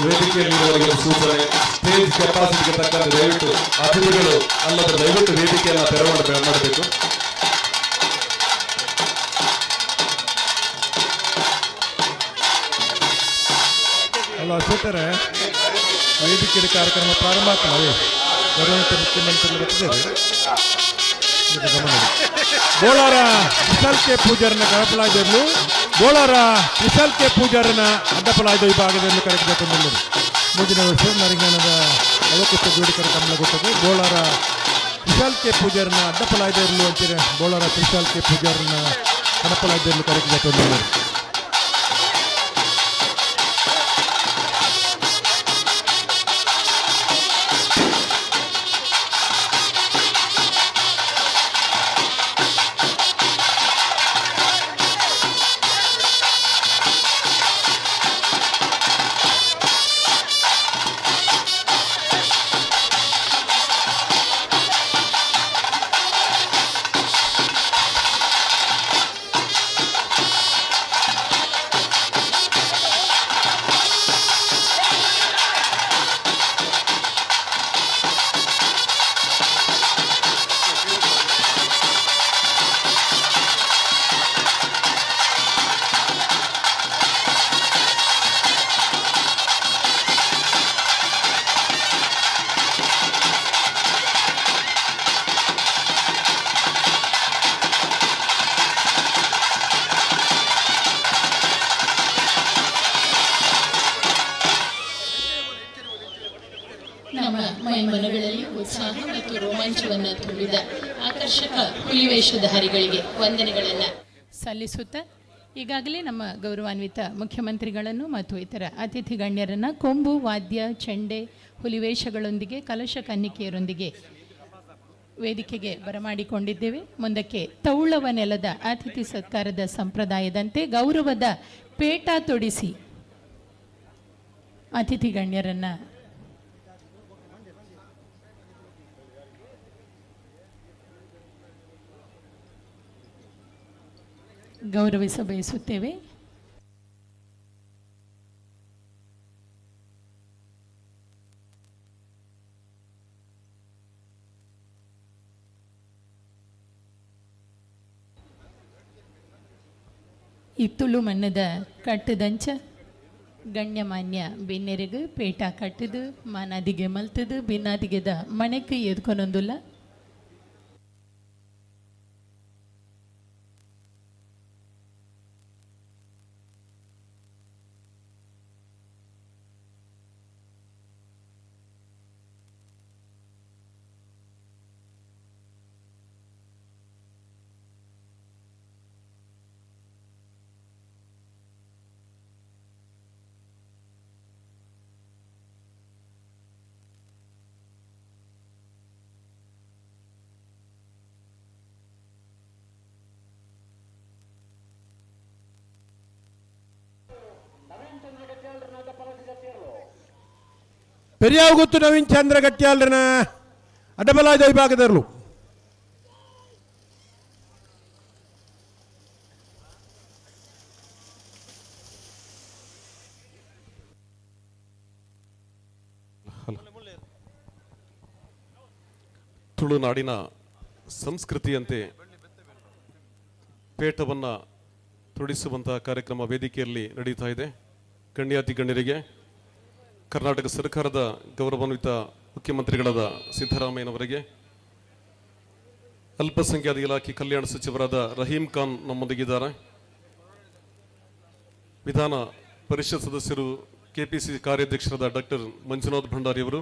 ವೇದಿಕೆಯಲ್ಲಿರುವವರಿಗೆ ಸೂಚನೆ, ಸ್ಟೇಜ್ ಕೆಪಾಸಿಟಿಗೆ ತಕ್ಕಂತೆ ದಯವಿಟ್ಟು ಅತಿಥಿಗಳು ಅಲ್ಲದೆ ದಯವಿಟ್ಟು ವೇದಿಕೆಯನ್ನು ತೆರವು ಮಾಡಬೇಕು. ಅಲ್ಲ ಶೆಟ್ಟರೆ. ವೇದಿಕೆಯ ಕಾರ್ಯಕ್ರಮ ಪ್ರಾರಂಭ ಆಗ್ತದೆ. ಗೌರವಾನ್ವಿತ ಮುಖ್ಯಮಂತ್ರಿಗಳು ಬರ್ತಿದ್ದಾರೆ. ಇದು ಗಮನ ಇಡಿ. ಬೋಳಾರ ವಿಶಾಲ್ ಕೆ ಪೂಜಾರನ ಕಳಪಲಾಯ್ದರು. ಬೋಳಾರ ವಿಶಾಲ್ ಕೆ ಪೂಜಾರನ ಅಡ್ಡಪಲಾಯ್ದ ವಿಭಾಗದಲ್ಲಿ ಕರೆಕ್ಟ್. ಮುಂದಿನ ವರ್ಷ ನರಿಂಗಣದ ಅವಕುತ್ತ ಜೋಡಿಕರ ಕಮಲ ಗೊತ್ತದು. ಬೋಳಾರ ವಿಶಾಲ್ ಕೆ ಪೂಜಾರನ ಅಡ್ಡಪಲಾಯ್ದರು ಅಂತೀರ. ಬೋಳಾರ ವಿಶಾಲ್ ಕೆ ಪೂಜಾರನ ಕಣಪಲಾಯ್ದರು ಕರೆಕ್ಟ್. ನಮ್ಮ ಮೈಮನಗಳಲ್ಲಿ ಉತ್ಸಾಹ ಮತ್ತು ರೋಮಾಂಚವನ್ನು ತುಂಬಿದ ಆಕರ್ಷಕ ಹುಲಿವೇಷಧಾರಿಗಳಿಗೆ ವಂದನೆಗಳನ್ನು ಸಲ್ಲಿಸುತ್ತಾ, ಈಗಾಗಲೇ ನಮ್ಮ ಗೌರವಾನ್ವಿತ ಮುಖ್ಯಮಂತ್ರಿಗಳನ್ನು ಮತ್ತು ಇತರ ಅತಿಥಿ ಗಣ್ಯರನ್ನು ಕೊಂಬು ವಾದ್ಯ, ಚೆಂಡೆ, ಹುಲಿವೇಷಗಳೊಂದಿಗೆ, ಕಲಶ ಕನ್ನಿಕೆಯರೊಂದಿಗೆ ವೇದಿಕೆಗೆ ಬರಮಾಡಿಕೊಂಡಿದ್ದೇವೆ. ಮುಂದಕ್ಕೆ ತೌಳವ ನೆಲದ ಅತಿಥಿ ಸತ್ಕಾರದ ಸಂಪ್ರದಾಯದಂತೆ ಗೌರವದ ಪೇಟ ತೊಡಿಸಿ ಅತಿಥಿ ಗಣ್ಯರನ್ನ ಗೌರವಿಸ ಬಯಸುತ್ತೇವೆ. ಇತ್ತುಳು ಮಣ್ಣದ ಕಟ್ಟದಂಚ ಗಣ್ಯಮಾನ್ಯ ಬಿನ್ನೆರೆಗು ಪೇಟ ಕಟ್ಟದು, ಮಾನಾದಿಗೆ ಮಲ್ತದು, ಬಿನ್ನಾದಿಗೆದ ಮಣೆಕ್ ಎದ್ಕೊನೊಂದುಲ್ಲ. ಪೆರಿಯಾವ್ ಗೊತ್ತು ನವೀನ್ ಚಂದ್ರ ಗಟ್ಟಿಯಾಲ್ರನ ಅಡ್ಡಬಲಾಯ್ದ ವಿಭಾಗದವರು. ತುಳುನಾಡಿನ ಸಂಸ್ಕೃತಿಯಂತೆ ಪೇಟವನ್ನು ತೊಡಿಸುವಂತಹ ಕಾರ್ಯಕ್ರಮ ವೇದಿಕೆಯಲ್ಲಿ ನಡೀತಾ ಇದೆ. ಗಣ್ಯಾತಿ ಗಣ್ಯರಿಗೆ, ಕರ್ನಾಟಕ ಸರ್ಕಾರದ ಗೌರವಾನ್ವಿತ ಮುಖ್ಯಮಂತ್ರಿಗಳಾದ ಸಿದ್ದರಾಮಯ್ಯನವರಿಗೆ, ಅಲ್ಪಸಂಖ್ಯಾತ ಇಲಾಖೆ ಕಲ್ಯಾಣ ಸಚಿವರಾದ ರಹೀಂ ಖಾನ್ ನಮ್ಮೊಂದಿಗಿದ್ದಾರೆ. ವಿಧಾನ ಪರಿಷತ್ ಸದಸ್ಯರು, ಕೆಪಿಸಿ ಕಾರ್ಯಾಧ್ಯಕ್ಷರಾದ ಡಾಕ್ಟರ್ ಮಂಜುನಾಥ್ ಭಂಡಾರಿ ಅವರು,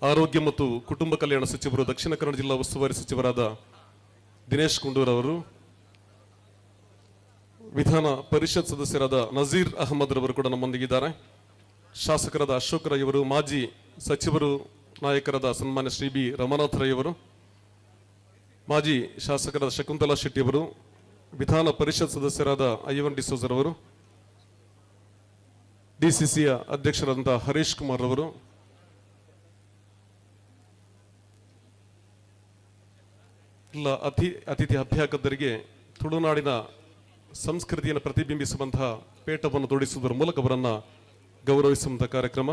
ಆರೋಗ್ಯ ಮತ್ತು ಕುಟುಂಬ ಕಲ್ಯಾಣ ಸಚಿವರು, ದಕ್ಷಿಣ ಕನ್ನಡ ಜಿಲ್ಲಾ ಉಸ್ತುವಾರಿ ಸಚಿವರಾದ ದಿನೇಶ್ ಗುಂಡೂರವರು, ವಿಧಾನ ಪರಿಷತ್ ಸದಸ್ಯರಾದ ನಜೀರ್ ಅಹಮದ್ ರವರು ಕೂಡ ನಮ್ಮೊಂದಿಗಿದ್ದಾರೆ. ಶಾಸಕರಾದ ಅಶೋಕ್ ರೈಯವರು, ಮಾಜಿ ಸಚಿವರು, ನಾಯಕರಾದ ಸನ್ಮಾನ್ಯ ಶ್ರೀ ಬಿ ರಮಾನಾಥ್ ರೈಯವರು, ಮಾಜಿ ಶಾಸಕರಾದ ಶಕುಂತಲಾ ಶೆಟ್ಟಿಯವರು, ವಿಧಾನ ಪರಿಷತ್ ಸದಸ್ಯರಾದ ಐವನ್ ಡಿಸೋಜರವರು, ಡಿಸಿಸಿಯ ಅಧ್ಯಕ್ಷರಾದಂತಹ ಹರೀಶ್ ಕುಮಾರ್ ರವರು, ಎಲ್ಲ ಅತಿಥಿ ಅಭ್ಯಾಗತರಿಗೆ ತುಳುನಾಡಿನ ಸಂಸ್ಕೃತಿಯನ್ನು ಪ್ರತಿಬಿಂಬಿಸುವಂತಹ ಪೇಟವನ್ನು ತೊಡಿಸುವುದರ ಮೂಲಕ ಅವರನ್ನ ಗೌರವಿಸುವಂತಹ ಕಾರ್ಯಕ್ರಮ.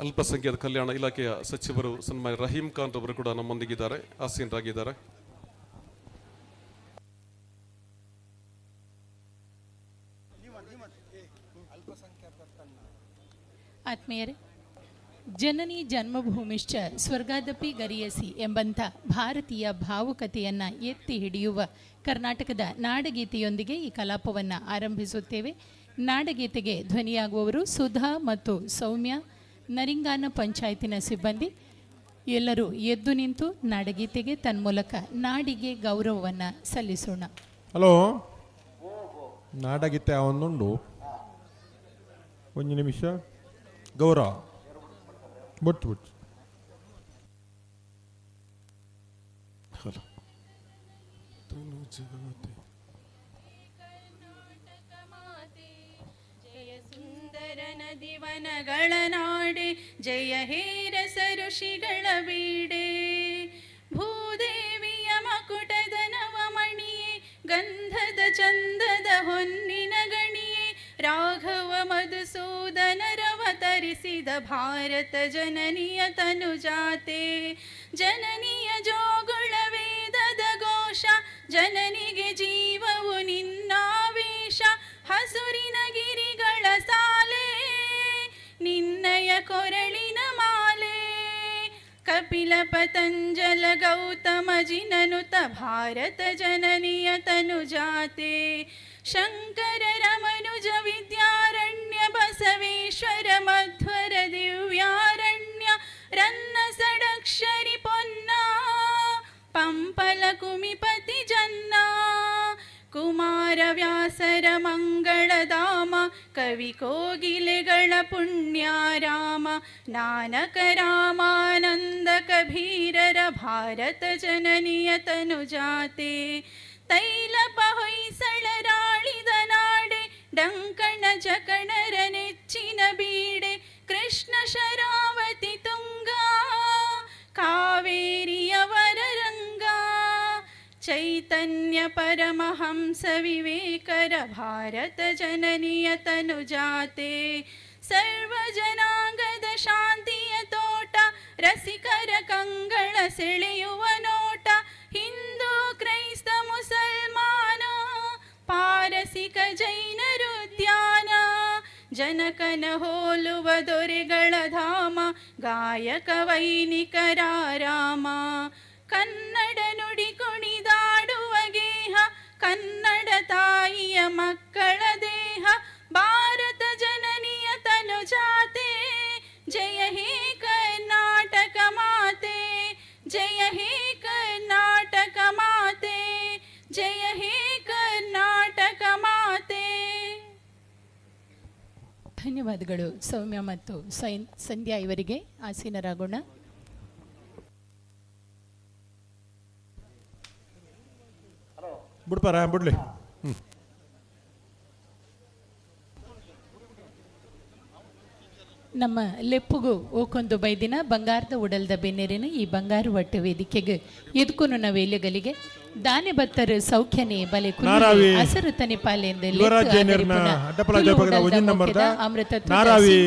ಅಲ್ಪಸಂಖ್ಯಾತ ಕಲ್ಯಾಣ ಇಲಾಖೆಯ ಸಚಿವರು ಸನ್ಮಾನ್ಯ ರಹೀಂ ಖಾನ್ ರವರು ಕೂಡ ನಮ್ಮೊಂದಿಗಿದ್ದಾರೆ, ಆಸೀನರಾಗಿದ್ದಾರೆ. ಆತ್ಮೀಯರೇ, ಜನನಿ ಜನ್ಮಭೂಮಿಶ್ಚ ಸ್ವರ್ಗಾದಪಿ ಗರಿಯಸಿ ಎಂಬಂಥ ಭಾರತೀಯ ಭಾವುಕತೆಯನ್ನು ಎತ್ತಿ ಹಿಡಿಯುವ ಕರ್ನಾಟಕದ ನಾಡಗೀತೆಯೊಂದಿಗೆ ಈ ಕಲಾಪವನ್ನು ಆರಂಭಿಸುತ್ತೇವೆ. ನಾಡಗೀತೆಗೆ ಧ್ವನಿಯಾಗುವವರು ಸುಧಾ ಮತ್ತು ಸೌಮ್ಯ, ನರಿಂಗಾನ ಪಂಚಾಯತಿನ ಸಿಬ್ಬಂದಿ. ಎಲ್ಲರೂ ಎದ್ದು ನಿಂತು ನಾಡಗೀತೆಗೆ ತನ್ಮೂಲಕ ನಾಡಿಗೆ ಗೌರವವನ್ನು ಸಲ್ಲಿಸೋಣ. ಹಲೋ, ನಾಡಗೀತೆ ಒಂದುಂಡು, ಒಂದು ನಿಮಿಷ. ಗೌರವ ಬೊಟ್ಟು ಬೊಟ್ಟು. ಹಲೋ. ಜಯ ಸುಂದರ ನದಿವನಗಳ ನಾಡೆ, ಜಯ ಹೇರಸ ಋಷಿಗಳ ಬೀಡೆ, ಭೂದೇವಿಯ ಮಕುಟದ ನವಮಣಿಯೇ, ಗಂಧದ ಚಂದದ ಹೊನ್ನಿನ ಗಣಿಯೇ, ರಾಘವ ಮಧುಸೂದನರವತರಿಸಿದ ಭಾರತ ಜನನಿಯ ತನುಜಾತೆ, ಜನನಿಯ ಜೋಗುಳ ವೇದದ ಘೋಷ, ಜನನಿಗೆ ಜೀವವು ನಿನ್ನಾವೇಶ, ಹಸುರಿನ ಗಿರಿಗಳ ಸಾಲೆ ನಿನ್ನಯ ಕೊರಳಿನ ಮಾಲೆ, ಕಪಿಲ ಪತಂಜಲ ಗೌತಮ ಜಿನನುತ ಭಾರತ ಜನನಿಯ ತನುಜಾತೆ, ಶಂಕರ ರಮನುಜ ವಿದ್ಯಾರಣ್ಯ ಬಸವೇಶ್ವರ ಮಧ್ವರ ದಿವ್ಯಾರಣ್ಯ, ರನ್ನ ಷಡಕ್ಷರಿ ಪೊನ್ನ ಪಂಪಲ ಕುಮಿಪತಿ ಜನ್ನ, ಕುಮಾರ ವ್ಯಾಸರ ಮಂಗಳಧಾಮ, ಕವಿ ಕೋಗಿಲೆಗಳ ಪುಣ್ಯಾರಾಮ, ನಾನಕ ರಾಮಾನಂದ ಕಬೀರರ ಭಾರತ ಜನನಿಯ ತನುಜಾತೆ, ತೈಲಪ ಹೊಯ್ಸಳರಾಳಿದ ನಾಡೆ, ಡಂಕಣ ಜಕಣರ ನೆಚ್ಚಿನ ಬೀಡೆ, ಕೃಷ್ಣ ಶರಾವತಿ ತುಂಗ ಕಾವೇರಿಯವರ ರಂಗ, ಚೈತನ್ಯ ಪರಮಹಂಸ ವಿವೇಕರ ಭಾರತ ಜನನಿಯ ತನುಜಾತೆ, ಸರ್ವ ಜನಾಂಗದ ಶಾಂತಿಯ ತೋಟ, ರಸಿಕರ ಕಂಗಳ ಸೆಳೆಯುವ ನೋಟ, ಹಿಂದೂ ಕ್ರೈಸ್ತ ಮುಸಲ್ಮಾನ ಪಾರಸಿಕ ಜೈನರುದ್ಯಾನ, ಜನಕನ ಹೋಲುವ ದೊರೆಗಳ ಧಾಮ, ಗಾಯಕ ವೈನಿಕರ ರಾಮ, ಕನ್ನಡ ನುಡಿ ಕುಣಿದಾಡುವ ಗೇಹ, ಕನ್ನಡ ತಾಯಿಯ ಮಕ್ಕಳ ದೇಹ, ಭಾರತ ಜನನಿಯ ತನುಜಾತೆ, ಜಯ ಹೇ ಕರ್ನಾಟಕ ಮಾತೆ, ಜಯ ಹೇ ಕರ್ನಾಟಕ ಮಾತೆ, ಜಯ ಹೇ ಕರ್ನಾಟಕ ಮಾತೆ. ಧನ್ಯವಾದಗಳು ಸೌಮ್ಯ ಮತ್ತು ಸಂಧ್ಯಾ ಇವರಿಗೆ. ಆಸೀನರಾಗೋಣ. ಬಿಡ್ಪಾರ ಬಿಡ್ಲಿ. ನಮ್ಮ ಲೆಪ್ಪುಗು ಓಕೊಂದು ಬೈದಿನ ಬಂಗಾರದ ಉಡಲ್ದ ಬೆನ್ನೆರಿನ ಈ ಬಂಗಾರು ಒಟ್ಟು ವೇದಿಕೆಗೆ ಎದ್ಕುನು ವೇಲೆಗಲಿಗೆ ದಾನೆ ಬತ್ತರು ಸೌಖ್ಯನೆ ಬಲೆ ನಾರಾವಿ ಹಸರು ತನೆ ಪಾಲೆಂದು ಯುವರಾಜ್ ಜೈನರ್ನ ಅಡ್ಡಪಲ ಜಯಭಾಗದ ಒಂಜಿನ ನಂಬರ್ದ ನಾರಾವಿ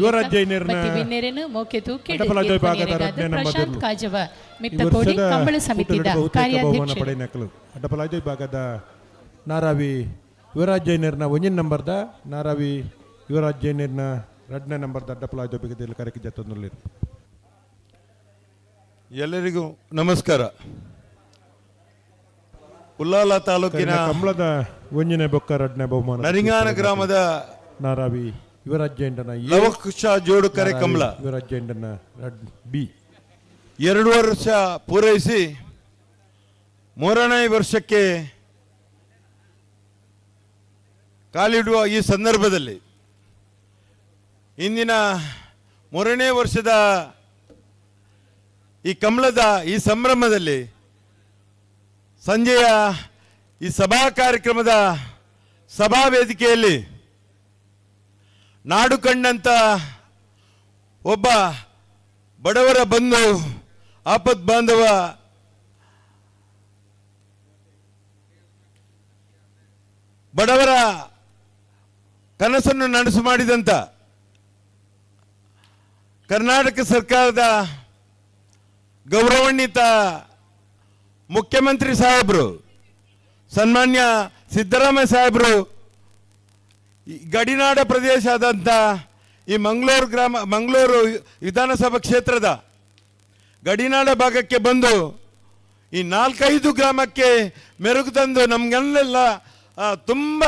ಯುವರಾಜ್ ಜೈನರ್ನ ಬೆನ್ನೆರೆನು ಮೋಕೆ ತೂಕೆ ಅಡ್ಡಪಲ ಜಯಭಾಗದ ರಡ್ಡನೇ ನಂಬರ್ ಪ್ರಶಾಂತ್ ದೆರ್ಲು. ಕಾಜವ ಈ ಮಿತ್ತಕೋಡಿ ವರ್ಷದ ಕಂಬಳ ಸಮಿತಿದ ಕೂಟದ ಬಹುತೇಕ ಬಹುಮಾನ ಕಾರ್ಯಾಧ್ಯಕ್ಷರು. ಪಡೆಯನಕಲು ಅಡ್ಡಪಲ ವಿಭಾಗದ ನಾರಾವಿ ಯುವರಾಜ್ ಜೈನರ್ನ ಒಂಜಿನ ನಂಬರ್ದ ನಾರಾವಿ ಯುವರಾಜ್ ಜೈನರ್ನ ರಡ್ಡನೇ ನಂಬರ್ದ ಅಡ್ಡಪಲ ಜೊತೆಗೆ ಕರೆಕ್ಕೆ ಜತ್ತೊಂದುಳ್ಳಿರು. ಎಲ್ಲರಿಗೂ ನಮಸ್ಕಾರ. ಉಲ್ಲಾಲ ತಾಲೂಕಿನ ಕಂಬಳದ ಒಂಜಿನ ಬೊಕ್ಕ ರಡ್ಡನೇ ಬಹುಮಾನ ನರಿಂಗಾನ ಗ್ರಾಮದ ನಾರಾವಿ ಯುವರಾಜ್ ಜೈನನ ಎ, ಲವಕುಶ ಜೋಡುಕರೆ ನಾರಾವಿ ಕಮಲ ಯುವರಾಜ್ ಜೈನನ ರಡ್ ಬಿ 2 ವರ್ಷ ಪೂರೈಸಿ 3ನೇ ವರ್ಷಕ್ಕೆ ಕಾಲಿಡುವ ಈ ಸಂದರ್ಭದಲ್ಲಿ ಇಂದಿನ 3ನೇ ವರ್ಷದ ಈ ಕಮಲದ ಈ ಸಂಭ್ರಮದಲ್ಲಿ ಸಂಜೆಯ ಈ ಸಭಾ ಕಾರ್ಯಕ್ರಮದ ಸಭಾ ವೇದಿಕೆಯಲ್ಲಿ ನಾಡು ಕಂಡಂತ ಒಬ್ಬ ಬಡವರ ಬಂಧು, ಆಪತ್ ಬಾಂಧವ, ಬಡವರ ಕನಸನ್ನು ನನಸು ಮಾಡಿದಂಥ ಕರ್ನಾಟಕ ಸರ್ಕಾರದ ಗೌರವಾನ್ವಿತ ಮುಖ್ಯಮಂತ್ರಿ ಸಾಹೇಬರು ಸನ್ಮಾನ್ಯ ಸಿದ್ದರಾಮಯ್ಯ ಸಾಹೇಬರು ಈ ಗಡಿನಾಡ ಪ್ರದೇಶ ಆದಂಥ ಈ ಮಂಗಳೂರು ಗ್ರಾಮ, ಮಂಗಳೂರು ವಿಧಾನಸಭಾ ಕ್ಷೇತ್ರದ ಗಡಿನಾಡ ಭಾಗಕ್ಕೆ ಬಂದು ಈ 4-5 ಗ್ರಾಮಕ್ಕೆ ಮೆರುಗು ತಂದು ನಮಗೆಲ್ಲ ತುಂಬ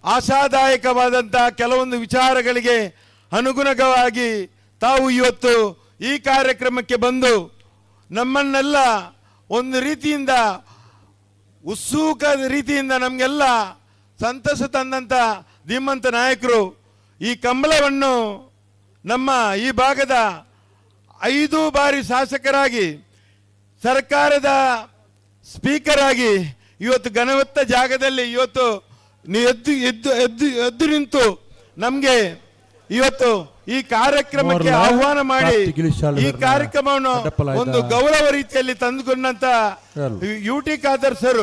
ಆಶಾದಾಯಕವಾದಂಥ ಕೆಲವೊಂದು ವಿಚಾರಗಳಿಗೆ ಅನುಗುಣವಾಗಿ ತಾವು ಇವತ್ತು ಈ ಕಾರ್ಯಕ್ರಮಕ್ಕೆ ಬಂದು ನಮ್ಮನ್ನೆಲ್ಲ ಒಂದು ರೀತಿಯಿಂದ ಉತ್ಸುಕ ರೀತಿಯಿಂದ ನಮಗೆಲ್ಲ ಸಂತಸ ತಂದಂಥ ಧೀಮಂತ ನಾಯಕರು. ಈ ಕಂಬಳವನ್ನು ನಮ್ಮ ಈ ಭಾಗದ 5 ಬಾರಿ ಶಾಸಕರಾಗಿ, ಸರ್ಕಾರದ ಸ್ಪೀಕರ್ ಆಗಿ ಇವತ್ತು ಘನವತ್ತ ಜಾಗದಲ್ಲಿ ಇವತ್ತು ಎದ್ದು ಎದ್ದು ಎದ್ದು ಎದ್ದು ನಿಂತು ನಮ್ಗೆ ಇವತ್ತು ಈ ಕಾರ್ಯಕ್ರಮಕ್ಕೆ ಮೋರ್ಲಾ, ಆಹ್ವಾನ ಮಾಡಿ ಪ್ರಾಪ್ತಿ ಗಿರೀಶ್ ಈ ಕಾರ್ಯಕ್ರಮವನ್ನು ಅಡ್ಡಪ್ಪಲಾಯ್ದ ಒಂದು ಗೌರವ ರೀತಿಯಲ್ಲಿ ತಂದುಕೊಂಡಂತ ಯಾರು? U T Khader sir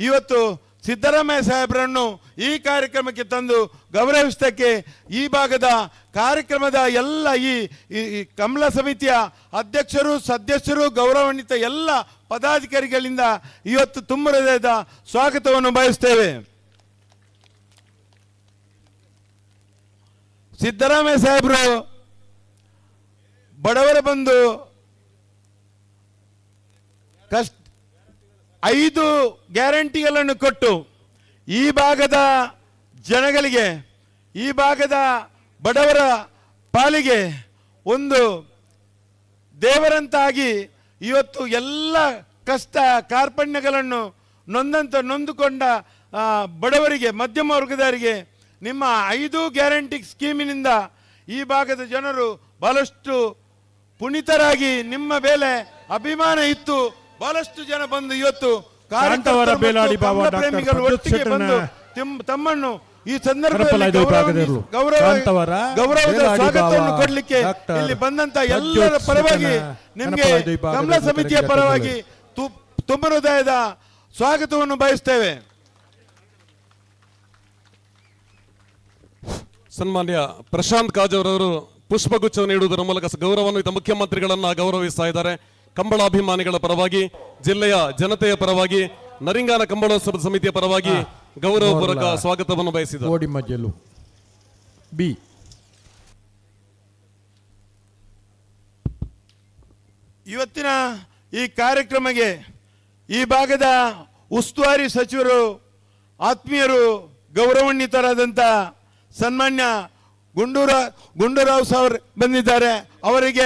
ಇವತ್ತು ಸಿದ್ದರಾಮಯ್ಯ ಸಾಹೇಬರನ್ನು ಈ ಕಾರ್ಯಕ್ರಮಕ್ಕೆ ತಂದು ಗೌರವಿಸಲಿಕ್ಕೆ ಈ ಭಾಗದ ಕಾರ್ಯಕ್ರಮದ ಎಲ್ಲ ಈ ಈ ಕಮಲ ಸಮಿತಿಯ ಅಧ್ಯಕ್ಷರು, ಸದಸ್ಯರು, ಗೌರವಾನ್ವಿತ ಎಲ್ಲ ಪದಾಧಿಕಾರಿಗಳಿಂದ ಇವತ್ತು ತುಂಬ ಹೃದಯದ ಸ್ವಾಗತವನ್ನು ಬಯಸ್ತೇವೆ. ಸಿದ್ದರಾಮಯ್ಯ ಸಾಹೇಬರು ಬಡವರ ಬಂದು ಕಷ್ಟ 5 ಗ್ಯಾರಂಟಿಗಳನ್ನು ಕೊಟ್ಟು ಈ ಭಾಗದ ಜನಗಳಿಗೆ, ಈ ಭಾಗದ ಬಡವರ ಪಾಲಿಗೆ ಒಂದು ದೇವರಂತಾಗಿ ಇವತ್ತು ಎಲ್ಲ ಕಷ್ಟ ಕಾರ್ಪಣ್ಯಗಳನ್ನು ನೊಂದುಕೊಂಡ ಬಡವರಿಗೆ, ಮಧ್ಯಮ ವರ್ಗದವರಿಗೆ ನಿಮ್ಮ 5 ಗ್ಯಾರಂಟಿ ಸ್ಕೀಮಿನಿಂದ ಈ ಭಾಗದ ಜನರು ಬಹಳಷ್ಟು ಪುನೀತರಾಗಿ ನಿಮ್ಮ ಮೇಲೆ ಅಭಿಮಾನ ಇತ್ತು. ಬಹಳಷ್ಟು ಜನ ಬಂದು ಇವತ್ತು ಕಾಂತಾವರ ಕಾರ್ಯಕರ್ತರು ಮತ್ತು ಬೇಲಾಡಿ ಬಾವ ಕಮಲ ಡಾಕ್ಟರ್ ಪ್ರೇಮಿಗಳು ಪ್ರದ್ಯುತ್ ಒಟ್ಟಿಗೆ ಶೆಟ್ಟರ್ನ ಬಂದು ತಮ್ಮನ್ನು ಈ ಸಂದರ್ಭದಲ್ಲಿ ಕರಪಲಾಯ್ದ ವಿಭಾಗದವರು. ಕಾಂತಾವರ ಗೌರವದ ಬೇಲಾಡಿ ಸ್ವಾಗತವನ್ನು ಬಾವ ಕೊಡ್ಲಿಕ್ಕೆ ಡಾಕ್ಟರ್ ಇಲ್ಲಿ ಬಂದಂತ ಪ್ರದ್ಯುತ್ ಎಲ್ಲರ ಪರವಾಗಿ ಶೆಟ್ಟರ್ನ ನಿಮ್ಗೆ ಕರಪಲಾಯ್ದ ವಿಭಾಗದ ಕಮಲ ಸಮಿತಿಯ ಕರೆಗೆ ಪರವಾಗಿ ತುಂಬ ಹೃದಯದ ಸ್ವಾಗತವನ್ನು ಬಯಸ್ತೇವೆ. ಸನ್ಮಾನ್ಯ ಪ್ರಶಾಂತ್ ಕಾಜವರವರು ಪುಷ್ಪಗುಚ್ಛವನ್ನು ನೀಡುವುದರ ಮೂಲಕ ಗೌರವಾನ್ವಿತ ಮುಖ್ಯಮಂತ್ರಿಗಳನ್ನ ಗೌರವಿಸ್ತಾ ಇದ್ದಾರೆ. ಕಂಬಳಾಭಿಮಾನಿಗಳ ಪರವಾಗಿ, ಜಿಲ್ಲೆಯ ಜನತೆಯ ಪರವಾಗಿ, ನರಿಂಗಾನ ಕಂಬಳೋತ್ಸವ ಸಮಿತಿಯ ಪರವಾಗಿ ಗೌರವಪೂರ್ವಕ ಮೋರ್ಲಾ. ಸ್ವಾಗತವನ್ನು ಬಯಸಿದ್ದಾರೆ. ಕೋಡಿಮಜಲು ಬಿ. ಇವತ್ತಿನ ಈ ಕಾರ್ಯಕ್ರಮಕ್ಕೆ ಈ ಭಾಗದ ಉಸ್ತುವಾರಿ ಸಚಿವರು, ಆತ್ಮೀಯರು, ಗೌರವಾನ್ವಿತರಾದಂಥ ಸನ್ಮಾನ್ಯ ಗುಂಡೂರಾವ್ ಸರ್ ಬಂದಿದ್ದಾರೆ. ಅವರಿಗೆ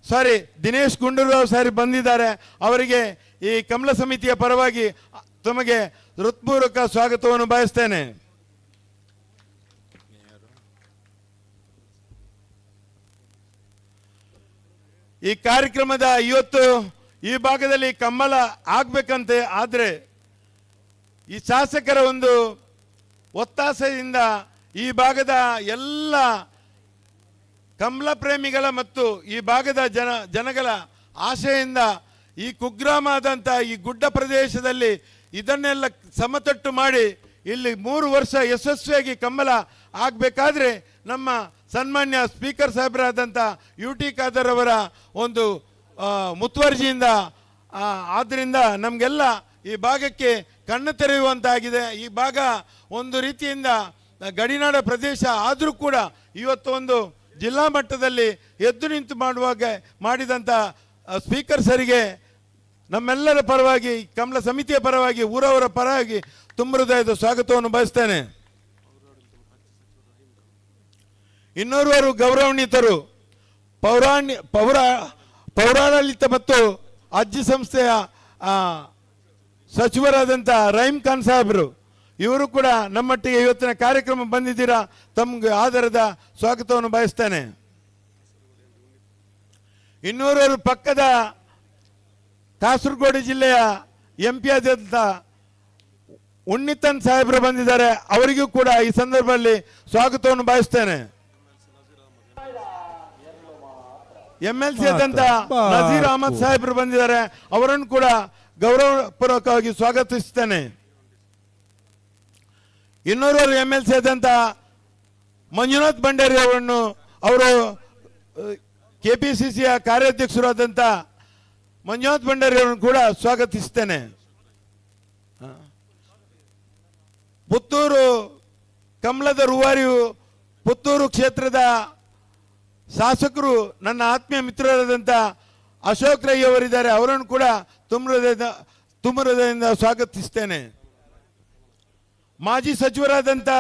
ಸಾರಿ ದಿನೇಶ್ ಗುಂಡೂರಾವ್ ಸರ್ ಬಂದಿದ್ದಾರೆ. ಅವರಿಗೆ ಈ ಕಮಲ ಸಮಿತಿಯ ಪರವಾಗಿ ತಮಗೆ ಹೃತ್ಪೂರ್ವಕ ಸ್ವಾಗತವನ್ನು ಬಯಸ್ತೇನೆ. ಈ ಕಾರ್ಯಕ್ರಮದ ಇವತ್ತು ಈ ಭಾಗದಲ್ಲಿ ಕಂಬಳ ಆಗ್ಬೇಕಂತೆ, ಆದ್ರೆ ಈ ಶಾಸಕರ ಒಂದು ಒತ್ತಾಸೆಯಿಂದ ಈ ಭಾಗದ ಎಲ್ಲ ಕಮಲ ಪ್ರೇಮಿಗಳ ಮತ್ತು ಈ ಭಾಗದ ಜನಗಳ ಆಶೆಯಿಂದ ಈ ಕುಗ್ರಾಮ ಆದಂಥ ಈ ಗುಡ್ಡ ಪ್ರದೇಶದಲ್ಲಿ ಇದನ್ನೆಲ್ಲ ಸಮತಟ್ಟು ಮಾಡಿ ಇಲ್ಲಿ 3 ವರ್ಷ ಯಶಸ್ವಿಯಾಗಿ ಕಂಬಳ ಆಗ್ಬೇಕಾದ್ರೆ ನಮ್ಮ ಸನ್ಮಾನ್ಯ ಸ್ಪೀಕರ್ ಸಾಹೇಬರಾದಂಥ ಯು ಟಿ ಖಾದರ್ ಅವರ ಒಂದು ಮುತುವರ್ಜಿಯಿಂದ, ಆದ್ರಿಂದ ನಮಗೆಲ್ಲ ಈ ಭಾಗಕ್ಕೆ ಕಣ್ಣು ತೆರೆಯುವಂತಾಗಿದೆ. ಈ ಭಾಗ ಒಂದು ರೀತಿಯಿಂದ ಗಡಿನಾಡ ಪ್ರದೇಶ ಆದರೂ ಕೂಡ ಇವತ್ತು ಒಂದು ಜಿಲ್ಲಾ ಮಟ್ಟದಲ್ಲಿ ಎದ್ದು ನಿಂತು ಮಾಡುವಾಗ ಮಾಡಿದಂಥ ಸ್ಪೀಕರ್ ಸರಿಗೆ ನಮ್ಮೆಲ್ಲರ ಪರವಾಗಿ, ಕಮಲ ಸಮಿತಿಯ ಪರವಾಗಿ, ಊರವರ ಪರವಾಗಿ ತುಂಬ ಹೃದಯದ ಸ್ವಾಗತವನ್ನು ಬಯಸ್ತೇನೆ. ಇನ್ನೋರ್ವರು ಗೌರವಾನ್ವಿತರು ಪೌರಾಡಳಿತ ಮತ್ತು ಅಜ್ಜಿ ಸಂಸ್ಥೆಯ ಸಚಿವರಾದಂಥ ರಹೀಂ ಖಾನ್ ಸಾಹೇಬರು, ಇವರು ಕೂಡ ನಮ್ಮೊಟ್ಟಿಗೆ ಇವತ್ತಿನ ಕಾರ್ಯಕ್ರಮ ಬಂದಿದ್ದೀರಾ, ತಮ್ಗೆ ಆದರದ ಸ್ವಾಗತವನ್ನು ಬಯಸ್ತೇನೆ. ಇನ್ನೋರ್ವರು ಪಕ್ಕದ ಕಾಸರಗೋಡು ಜಿಲ್ಲೆಯ ಎಂ ಪಿ ಆದಂಥ ಉನ್ನಿತನ್ ಸಾಹೇಬರು ಬಂದಿದ್ದಾರೆ, ಅವರಿಗೂ ಕೂಡ ಈ ಸಂದರ್ಭದಲ್ಲಿ ಸ್ವಾಗತವನ್ನು ಬಯಸ್ತೇನೆ. M L C ಆದಂತ ನಜೀರ್ ಅಹಮದ್ ಸಾಹೇಬರು ಬಂದಿದ್ದಾರೆ, ಅವರನ್ನು ಕೂಡ ಗೌರವಪೂರ್ವಕವಾಗಿ ಸ್ವಾಗತಿಸ್ತೇನೆ. ಇನ್ನೋರ್ವರು M L C ಆದಂತ Manjunath Bhandari ಅವರನ್ನು, ಅವರು ಕೆಪಿಸಿಸಿಯ ಕಾರ್ಯಾಧ್ಯಕ್ಷರಾದಂಥ ಮಂಜುನಾಥ್ ಭಂಡಾರಿ ಅವರನ್ನು ಕೂಡ ಸ್ವಾಗತಿಸ್ತೇನೆ. ಪುತ್ತೂರು ಕಮಲದ ರೂವಾರಿಯು ಪುತ್ತೂರು ಕ್ಷೇತ್ರದ ಶಾಸಕರು ನನ್ನ ಆತ್ಮೀಯ ಮಿತ್ರರಾದಂಥ ಅಶೋಕ್ ರೈ ಅವರಿದ್ದಾರೆ, ಅವರನ್ನು ಕೂಡ ತುಂಬ ಹೃದಯದಿಂದ ಸ್ವಾಗತಿಸ್ತೇನೆ. ಮಾಜಿ ಸಚಿವರಾದಂಥ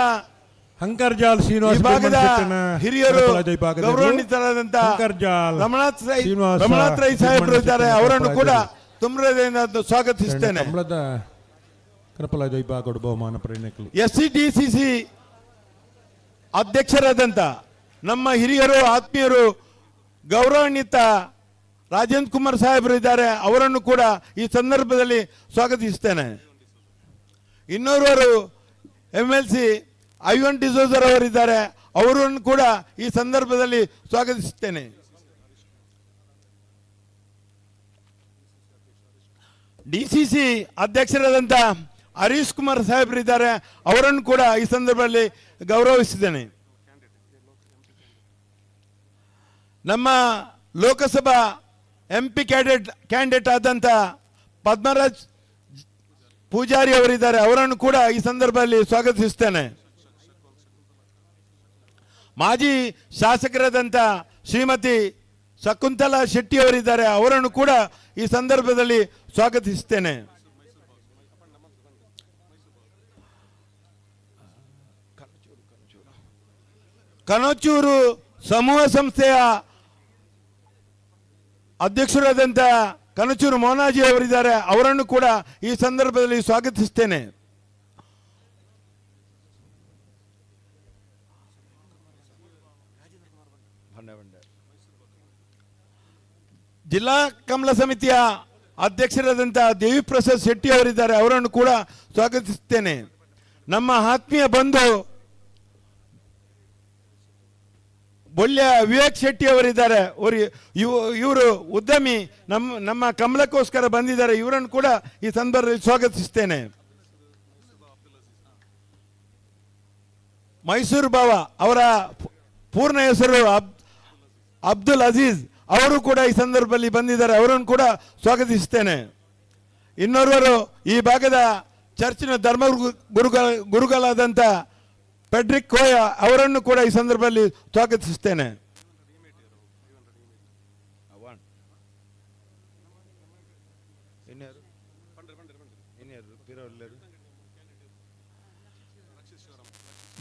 ಹಂಕರ್ಜಾಲ್ ಶ್ರೀನಿವಾಸ ಈ ಭಾಗದ ಭೀಮಣ್ಣ ಹಿರಿಯರು ಕಡಪಲಾಜ ಈ ಭಾಗದ ಗೌರವಾನ್ವಿತರಾದಂಥ ಹಂಕರ್ಜಾಲ್ ರಮಣಾಥ್ ರೈ ಶ್ರೀನಿವಾಸ ರಮಣಾಥ್ ರೈ ಸಾಹೇಬರು ಭೀಮಣ್ಣ ಇದ್ದಾರೆ, ಅವರನ್ನು ಕೂಡ ಕಡಪಲಾಜ. ತುಂಬ ಹೃದಯದಿಂದ ಸ್ವಾಗತಿಸ್ತೇನೆ. ಕಮಲದ ಕಡಪಲಾಜ ಈ ಭಾಗದ ಬಹುಮಾನ ಪರಿಣಕಲು. S C D C C ಅಧ್ಯಕ್ಷರಾದಂಥ ನಮ್ಮ ಹಿರಿಯರು ಆತ್ಮೀಯರು ಗೌರವಾನ್ವಿತ ರಾಜೇಂದ್ರ ಕುಮಾರ್ ಸಾಹೇಬರು ಇದ್ದಾರೆ, ಅವರನ್ನು ಕೂಡ ಈ ಸಂದರ್ಭದಲ್ಲಿ ಸ್ವಾಗತಿಸ್ತೇನೆ. ಇನ್ನೋರ್ವರು MLC Ivan ಡಿಸೋಜರ್ ಅವರಿದ್ದಾರೆ, ಅವರನ್ನು ಕೂಡ ಈ ಸಂದರ್ಭದಲ್ಲಿ ಸ್ವಾಗತಿಸುತ್ತೇನೆ. ಡಿಸಿಸಿ ಅಧ್ಯಕ್ಷರಾದಂಥ ಹರೀಶ್ ಕುಮಾರ್ ಸಾಹೇಬರಿದ್ದಾರೆ, ಅವರನ್ನು ಕೂಡ ಈ ಸಂದರ್ಭದಲ್ಲಿ ಗೌರವಿಸಿದ್ದೇನೆ. ನಮ್ಮ ಲೋಕಸಭಾ MP candidate ಆದಂಥ ಪದ್ಮರಾಜ್ ಪೂಜಾರಿ ಅವರಿದ್ದಾರೆ, ಅವರನ್ನು ಕೂಡ ಈ ಸಂದರ್ಭದಲ್ಲಿ ಸ್ವಾಗತಿಸುತ್ತೇನೆ. ಮಾಜಿ ಶಾಸಕರಾದಂಥ ಶ್ರೀಮತಿ ಶಕುಂತಲಾ ಶೆಟ್ಟಿ ಅವರಿದ್ದಾರೆ, ಅವರನ್ನು ಕೂಡ ಈ ಸಂದರ್ಭದಲ್ಲಿ ಸ್ವಾಗತಿಸುತ್ತೇನೆ. ಕನಚೂರು ಸಮೂಹ ಸಂಸ್ಥೆಯ ಅಧ್ಯಕ್ಷರಾದಂಥ ಕನಚೂರು ಮೋನಾಜಿ ಅವರಿದ್ದಾರೆ, ಅವರನ್ನು ಕೂಡ ಈ ಸಂದರ್ಭದಲ್ಲಿ ಸ್ವಾಗತಿಸುತ್ತೇನೆ. ಜಿಲ್ಲಾ ಕಮಲ ಸಮಿತಿಯ ಅಧ್ಯಕ್ಷರಾದಂಥ ದೇವಿಪ್ರಸಾದ್ ಶೆಟ್ಟಿ ಅವರಿದ್ದಾರೆ, ಅವರನ್ನು ಕೂಡ ಸ್ವಾಗತಿಸುತ್ತೇನೆ. ನಮ್ಮ ಆತ್ಮೀಯ ಬಂಧು ಬೊಳ್ಯ ವಿವೇಕ್ ಶೆಟ್ಟಿ ಅವರಿದ್ದಾರೆ, ಇವರು ಉದ್ಯಮಿ, ನಮ್ಮ ಕಮಲಕ್ಕೋಸ್ಕರ ಬಂದಿದ್ದಾರೆ, ಇವರನ್ನು ಕೂಡ ಈ ಸಂದರ್ಭದಲ್ಲಿ ಸ್ವಾಗತಿಸುತ್ತೇನೆ. ಮೈಸೂರು ಬಾವ ಅವರ ಪೂರ್ಣ ಹೆಸರು ಅಬ್ದುಲ್ ಅಜೀಜ್ ಅವರು ಕೂಡ ಈ ಸಂದರ್ಭದಲ್ಲಿ ಬಂದಿದ್ದಾರೆ, ಅವರನ್ನು ಕೂಡ ಸ್ವಾಗತಿಸುತ್ತೇನೆ. ಇನ್ನೋರ್ವರು ಈ ಭಾಗದ ಚರ್ಚಿನ ಧರ್ಮ ಗುರುಗಳಾದಂಥ ಪೆಡ್ರಿಕ್ ಕೋಯ ಅವರನ್ನು ಕೂಡ ಈ ಸಂದರ್ಭದಲ್ಲಿ ಸ್ವಾಗತಿಸುತ್ತೇನೆ.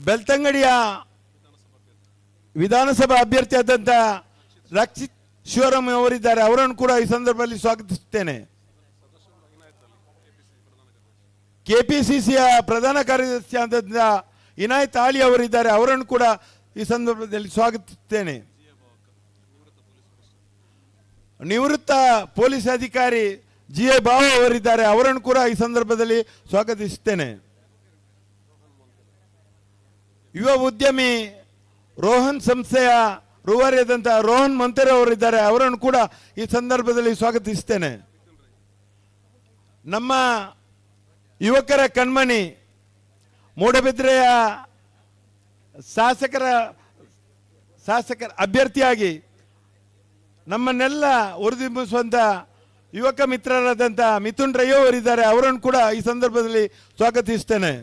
ಬೆಳ್ತಂಗಡಿಯ ವಿಧಾನಸಭಾ ಅಭ್ಯರ್ಥಿಯಾದಂಥ ರಕ್ಷಿತ್ ಶಿವರಾಮ್ ಅವರಿದ್ದಾರೆ, ಅವರನ್ನು ಕೂಡ ಈ ಸಂದರ್ಭದಲ್ಲಿ ಸ್ವಾಗತಿಸುತ್ತೇನೆ. ಕೆಪಿಸಿಸಿಯ ಪ್ರಧಾನ ಕಾರ್ಯದರ್ಶಿ ಆದಂಥ ಇನಾಯತ್ ಆಲಿ ಅವರಿದ್ದಾರೆ, ಅವರನ್ನು ಕೂಡ ಈ ಸಂದರ್ಭದಲ್ಲಿ ಸ್ವಾಗತಿಸುತ್ತೇನೆ. ನಿವೃತ್ತ ಪೊಲೀಸ್ ಅಧಿಕಾರಿ ಜಿ ಎ ಬಾವು ಅವರಿದ್ದಾರೆ, ಅವರನ್ನು ಕೂಡ ಈ ಸಂದರ್ಭದಲ್ಲಿ ಸ್ವಾಗತಿಸುತ್ತೇನೆ. ಯುವ ಉದ್ಯಮಿ ರೋಹನ್ ಸಂಸ್ಥೆಯ ರೂವಾರಿಯಾದಂಥ ರೋಹನ್ ಮಂತೆರೆ ಅವರಿದ್ದಾರೆ, ಅವರನ್ನು ಕೂಡ ಈ ಸಂದರ್ಭದಲ್ಲಿ ಸ್ವಾಗತಿಸುತ್ತೇನೆ. ನಮ್ಮ ಯುವಕರ ಕಣ್ಮಣಿ ಮೂಡಬಿದ್ರೆಯ ಶಾಸಕರ ಅಭ್ಯರ್ಥಿಯಾಗಿ ನಮ್ಮನ್ನೆಲ್ಲ ಹುರಿದುಂಬಿಸುವಂಥ ಯುವಕ ಮಿತ್ರರಾದಂಥ ಮಿಥುನ್ ರೈ ಅವರಿದ್ದಾರೆ, ಅವರನ್ನು ಕೂಡ ಈ ಸಂದರ್ಭದಲ್ಲಿ ಸ್ವಾಗತಿಸುತ್ತೇನೆ.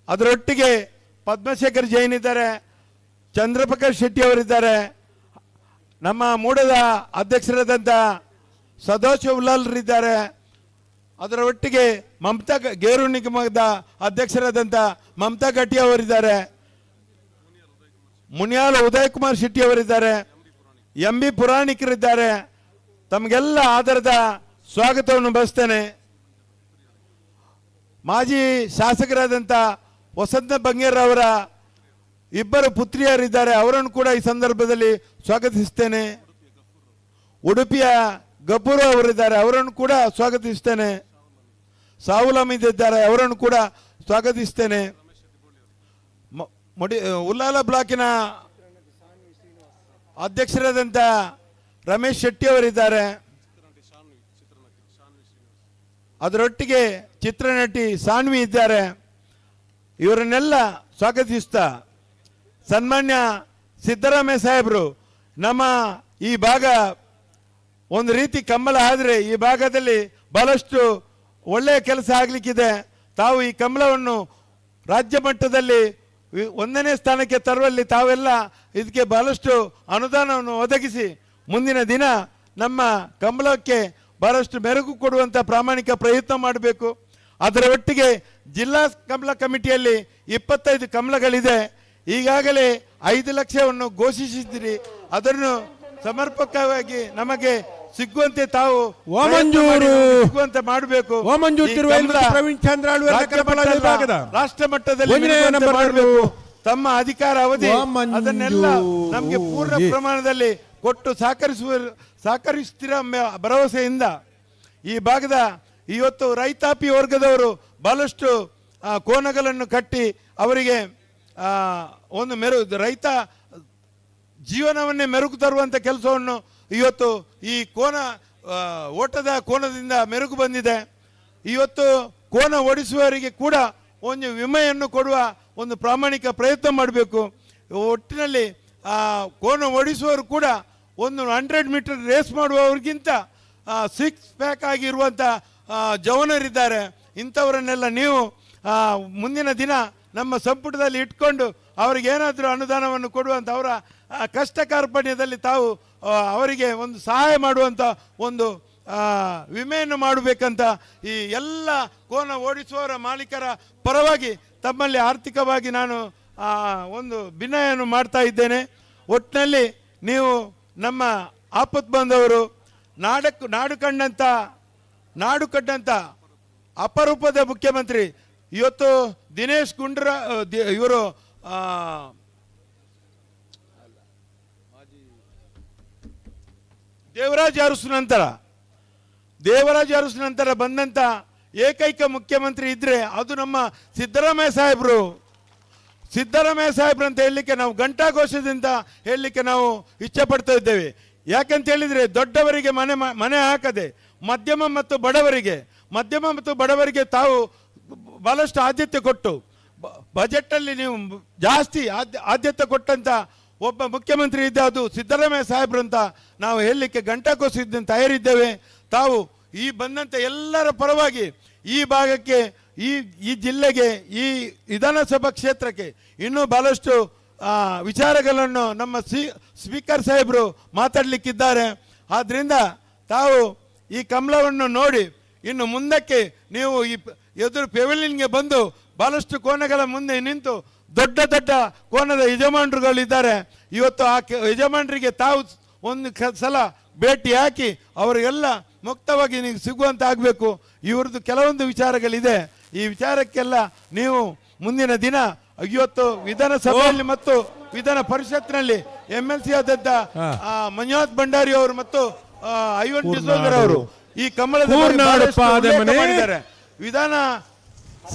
ಅದರೊಟ್ಟಿಗೆ ಪದ್ಮಶೇಖರ್ ಜೈನ್ ಇದ್ದಾರೆ, ಚಂದ್ರಪ್ರಕಾಶ್ ಶೆಟ್ಟಿ ಅವರಿದ್ದಾರೆ, ನಮ್ಮ ಮೂಡದ ಅಧ್ಯಕ್ಷರಾದಂಥ ಸದಾಶಿವ ಉಲ್ಲಾಲ್ರಿದ್ದಾರೆ, ಅದರ ಒಟ್ಟಿಗೆ ಮಮತಾ ಗೇರು ನಿಗಮದ ಅಧ್ಯಕ್ಷರಾದಂಥ ಮಮತಾ ಗಟ್ಟಿ ಅವರಿದ್ದಾರೆ, ಮುನಿಯಾಲ ಉದಯ್ ಕುಮಾರ್ ಶೆಟ್ಟಿ ಅವರಿದ್ದಾರೆ, ಎಂ ಬಿ ಪುರಾಣಿಕರಿದ್ದಾರೆ. ತಮಗೆಲ್ಲ ಆದರದ ಸ್ವಾಗತವನ್ನು ಬಯಸ್ತೇನೆ. ಮಾಜಿ ಶಾಸಕರಾದಂಥ ವಸಂತ ಬಂಗೇರ್ ಅವರ ಇಬ್ಬರು ಪುತ್ರಿಯರಿದ್ದಾರೆ, ಅವರನ್ನು ಕೂಡ ಈ ಸಂದರ್ಭದಲ್ಲಿ ಸ್ವಾಗತಿಸ್ತೇನೆ. ಉಡುಪಿಯ ಗಬ್ಬೂರು ಅವರಿದ್ದಾರೆ, ಅವರನ್ನು ಕೂಡ ಸ್ವಾಗತಿಸ್ತೇನೆ. ಸಾಹುಲ್ ಅಹಮದ್ ಇದ್ದಾರೆ, ಅವರನ್ನು ಕೂಡ ಸ್ವಾಗತಿಸ್ತೇನೆ. ಉಲ್ಲಾಲ ಬ್ಲಾಕಿನ ಅಧ್ಯಕ್ಷರಾದಂಥ ರಮೇಶ್ ಶೆಟ್ಟಿ ಅವರಿದ್ದಾರೆ, ಅದರೊಟ್ಟಿಗೆ ಚಿತ್ರನಟಿ ಸಾನ್ವಿ ಇದ್ದಾರೆ. ಇವರನ್ನೆಲ್ಲ ಸ್ವಾಗತಿಸ್ತಾ, ಸನ್ಮಾನ್ಯ ಸಿದ್ದರಾಮಯ್ಯ ಸಾಹೇಬರು, ನಮ್ಮ ಈ ಭಾಗ ಒಂದು ರೀತಿ ಕಂಬಳ ಆದರೆ ಈ ಭಾಗದಲ್ಲಿ ಬಹಳಷ್ಟು ಒಳ್ಳೆಯ ಕೆಲಸ ಆಗಲಿಕ್ಕಿದೆ. ತಾವು ಈ ಕಂಬಳವನ್ನು ರಾಜ್ಯ ಮಟ್ಟದಲ್ಲಿ ಒಂದನೇ ಸ್ಥಾನಕ್ಕೆ ತರುವಲ್ಲಿ ತಾವೆಲ್ಲ ಇದಕ್ಕೆ ಬಹಳಷ್ಟು ಅನುದಾನವನ್ನು ಒದಗಿಸಿ ಮುಂದಿನ ದಿನ ನಮ್ಮ ಕಂಬಳಕ್ಕೆ ಬಹಳಷ್ಟು ಮೆರುಗು ಕೊಡುವಂಥ ಪ್ರಾಮಾಣಿಕ ಪ್ರಯತ್ನ ಮಾಡಬೇಕು. ಅದರ ಒಟ್ಟಿಗೆ ಜಿಲ್ಲಾ ಕಂಬಳ ಕಮಿಟಿಯಲ್ಲಿ 25 ಕಂಬಳಗಳಿದೆ. ಈಗಾಗಲೇ 5 ಲಕ್ಷವನ್ನು ಘೋಷಿಸಿದ್ದೀರಿ. ಅದನ್ನು ಸಮರ್ಪಕವಾಗಿ ನಮಗೆ ಸಿಗುವಂತೆ ತಾವು ವಾಮಂಜೂರು. ಸಿಗುವಂತೆ ಮಾಡಬೇಕು. ವಾಮಂಜೂರು ಈ ತಿರುವೈಲ್ ಕಂಬಳ ಮತ್ತು ಪ್ರವೀಣ್ ಚಂದ್ರ ಆಳ್ವೆಯವ್ರನ್ನ ರಾಜ್ಯ ಕರೆಪಲಾದ ಮಟ್ಟ ಅಲ್ಲ, ವಿಭಾಗದ ರಾಷ್ಟ್ರ ಮಟ್ಟದಲ್ಲಿ ಒಂದನೇ ಮೆರುಗುವಂತೆ ನಂಬರ್ ಮಾಡಬೇಕು. ತಮ್ಮ ಅಧಿಕಾರ ಅವಧಿ ವಾಮಂಜೂರು. ಅದನ್ನೆಲ್ಲ ನಮಗೆ ಪೂರ್ಣ ಪ್ರಮಾಣದಲ್ಲಿ ಕೊಟ್ಟು ಸಹಕರಿಸ್ತೀರ ಎಂಬ ಭರವಸೆಯಿಂದ ಈ ಭಾಗದ ಇವತ್ತು ರೈತಾಪಿ ವರ್ಗದವರು ಬಹಳಷ್ಟು ಕೋನಗಳನ್ನು ಕಟ್ಟಿ ಅವರಿಗೆ ಒಂದು ಮೆರು ರೈತ ಜೀವನವನ್ನೇ ಮೆರುಗು ತರುವಂಥ ಕೆಲಸವನ್ನು ಇವತ್ತು ಈ ಕೋನ ಓಟದ ಕೋನದಿಂದ ಮೆರುಗು ಬಂದಿದೆ. ಇವತ್ತು ಕೋನ ಓಡಿಸುವವರಿಗೆ ಕೂಡ ಒಂದು ವಿಮೆಯನ್ನು ಕೊಡುವ ಒಂದು ಪ್ರಾಮಾಣಿಕ ಪ್ರಯತ್ನ ಮಾಡಬೇಕು. ಒಟ್ಟಿನಲ್ಲಿ ಕೋನ ಓಡಿಸುವವರು ಕೂಡ ಒಂದು 100 ಮೀಟರ್ ರೇಸ್ ಮಾಡುವವರಿಗಿಂತ 6 ಪ್ಯಾಕ್ ಆಗಿರುವಂಥ ಜವಾನರಿದ್ದಾರೆ. ಇಂಥವರನ್ನೆಲ್ಲ ನೀವು ಮುಂದಿನ ದಿನ ನಮ್ಮ ಸಂಪುಟದಲ್ಲಿ ಇಟ್ಕೊಂಡು ಅವರಿಗೇನಾದರೂ ಅನುದಾನವನ್ನು ಕೊಡುವಂಥ ಅವರ ಕಷ್ಟ ಕಾರ್ಪಣ್ಯದಲ್ಲಿ ತಾವು ಅವರಿಗೆ ಒಂದು ಸಹಾಯ ಮಾಡುವಂಥ ಒಂದು ವಿಮೆಯನ್ನು ಮಾಡಬೇಕಂತ ಈ ಎಲ್ಲ ಕೋನ ಓಡಿಸುವವರ ಮಾಲೀಕರ ಪರವಾಗಿ ತಮ್ಮಲ್ಲಿ ಆರ್ಥಿಕವಾಗಿ ನಾನು ಒಂದು ವಿನಯನ್ನು ಮಾಡ್ತಾ ಇದ್ದೇನೆ. ಒಟ್ಟಿನಲ್ಲಿ ನೀವು ನಮ್ಮ ಆಪತ್ ಬಂದವರು, ನಾಡು ಕಂಡಂಥ ಅಪರೂಪದ ಮುಖ್ಯಮಂತ್ರಿ ಇವತ್ತು ದಿನೇಶ್ ಗುಂಡೂರಾ, ಇವರು ದೇವರಾಜ್ ಅರಸು ನಂತರ ಬಂದಂಥ ಏಕೈಕ ಮುಖ್ಯಮಂತ್ರಿ ಇದ್ರೆ ಅದು ನಮ್ಮ ಸಿದ್ದರಾಮಯ್ಯ ಸಾಹೇಬರು. ಸಿದ್ದರಾಮಯ್ಯ ಸಾಹೇಬ್ರು ಅಂತ ಹೇಳಲಿಕ್ಕೆ ನಾವು ಘಂಟಾಘೋಷದಿಂದ ಹೇಳಲಿಕ್ಕೆ ನಾವು ಇಚ್ಛೆ ಪಡ್ತಾ ಇದ್ದೇವೆ. ಯಾಕಂತ ಹೇಳಿದ್ರೆ ದೊಡ್ಡವರಿಗೆ ಮನೆ ಹಾಕದೆ ಮಧ್ಯಮ ಮತ್ತು ಬಡವರಿಗೆ ತಾವು ಬಹಳಷ್ಟು ಆದ್ಯತೆ ಕೊಟ್ಟು ಬಜೆಟಲ್ಲಿ ನೀವು ಜಾಸ್ತಿ ಆದ್ಯತೆ ಕೊಟ್ಟಂತ ಒಬ್ಬ ಮುಖ್ಯಮಂತ್ರಿ ಇದ್ದ ಅದು ಸಿದ್ದರಾಮಯ್ಯ ಸಾಹೇಬ್ರು ಅಂತ ನಾವು ಹೇಳಲಿಕ್ಕೆ ಘಂಟಾಘೋಷದಿಂದ ತಯಾರಿದ್ದೇವೆ. ತಾವು ಈ ಬಂದಂಥ ಎಲ್ಲರ ಪರವಾಗಿ ಈ ಭಾಗಕ್ಕೆ, ಈ ಜಿಲ್ಲೆಗೆ, ಈ ವಿಧಾನಸಭಾ ಕ್ಷೇತ್ರಕ್ಕೆ ಇನ್ನೂ ಬಹಳಷ್ಟು ವಿಚಾರಗಳನ್ನು ನಮ್ಮ ಸ್ಪೀಕರ್ ಸಾಹೇಬರು ಮಾತಾಡಲಿಕ್ಕಿದ್ದಾರೆ. ಆದ್ರಿಂದ ತಾವು ಈ ಕಮಲವನ್ನು ನೋಡಿ ಇನ್ನು ಮುಂದಕ್ಕೆ ನೀವು ಈ ಎದುರು ಪೆವಿಲಿಯನ್ಗೆ ಬಂದು ಬಹಳಷ್ಟು ಕೋನಗಳ ಮುಂದೆ ನಿಂತು ದೊಡ್ಡ ದೊಡ್ಡ ಕೋನದ ಯಜಮಾನರುಗಳಿದ್ದಾರೆ. ಇವತ್ತು ಆ ಯಜಮಾನರಿಗೆ ತಾವು ಒಂದು ಸಲ ಭೇಟಿ ಹಾಕಿ ಅವರಿಗೆಲ್ಲ ಮುಕ್ತವಾಗಿ ನೀವು ಸಿಗುವಂತ ಆಗ್ಬೇಕು. ಇವ್ರದ್ದು ಕೆಲವೊಂದು ವಿಚಾರಗಳಿದೆ. ಈ ವಿಚಾರಕ್ಕೆಲ್ಲ ನೀವು ಮುಂದಿನ ದಿನ ಇವತ್ತು ವಿಧಾನಸಭೆಯಲ್ಲಿ ಮತ್ತು ವಿಧಾನ ಪರಿಷತ್ನಲ್ಲಿ MLC ಆದಂತ, ಮಂಜುನಾಥ್ ಭಂಡಾರಿ ಅವರು ಮತ್ತು ಐವನ್ ಡಿಸೋಜರ್ ಅವರು ಈ ಕಮಲದ ಬಗ್ಗೆ ಪೂರ್ಣಾಡು ಬಹಳಷ್ಟು ಪಾದ ಉಲ್ಲೇಖ ಮನೆ. ಮಾಡಿದ್ದಾರೆ. ವಿಧಾನ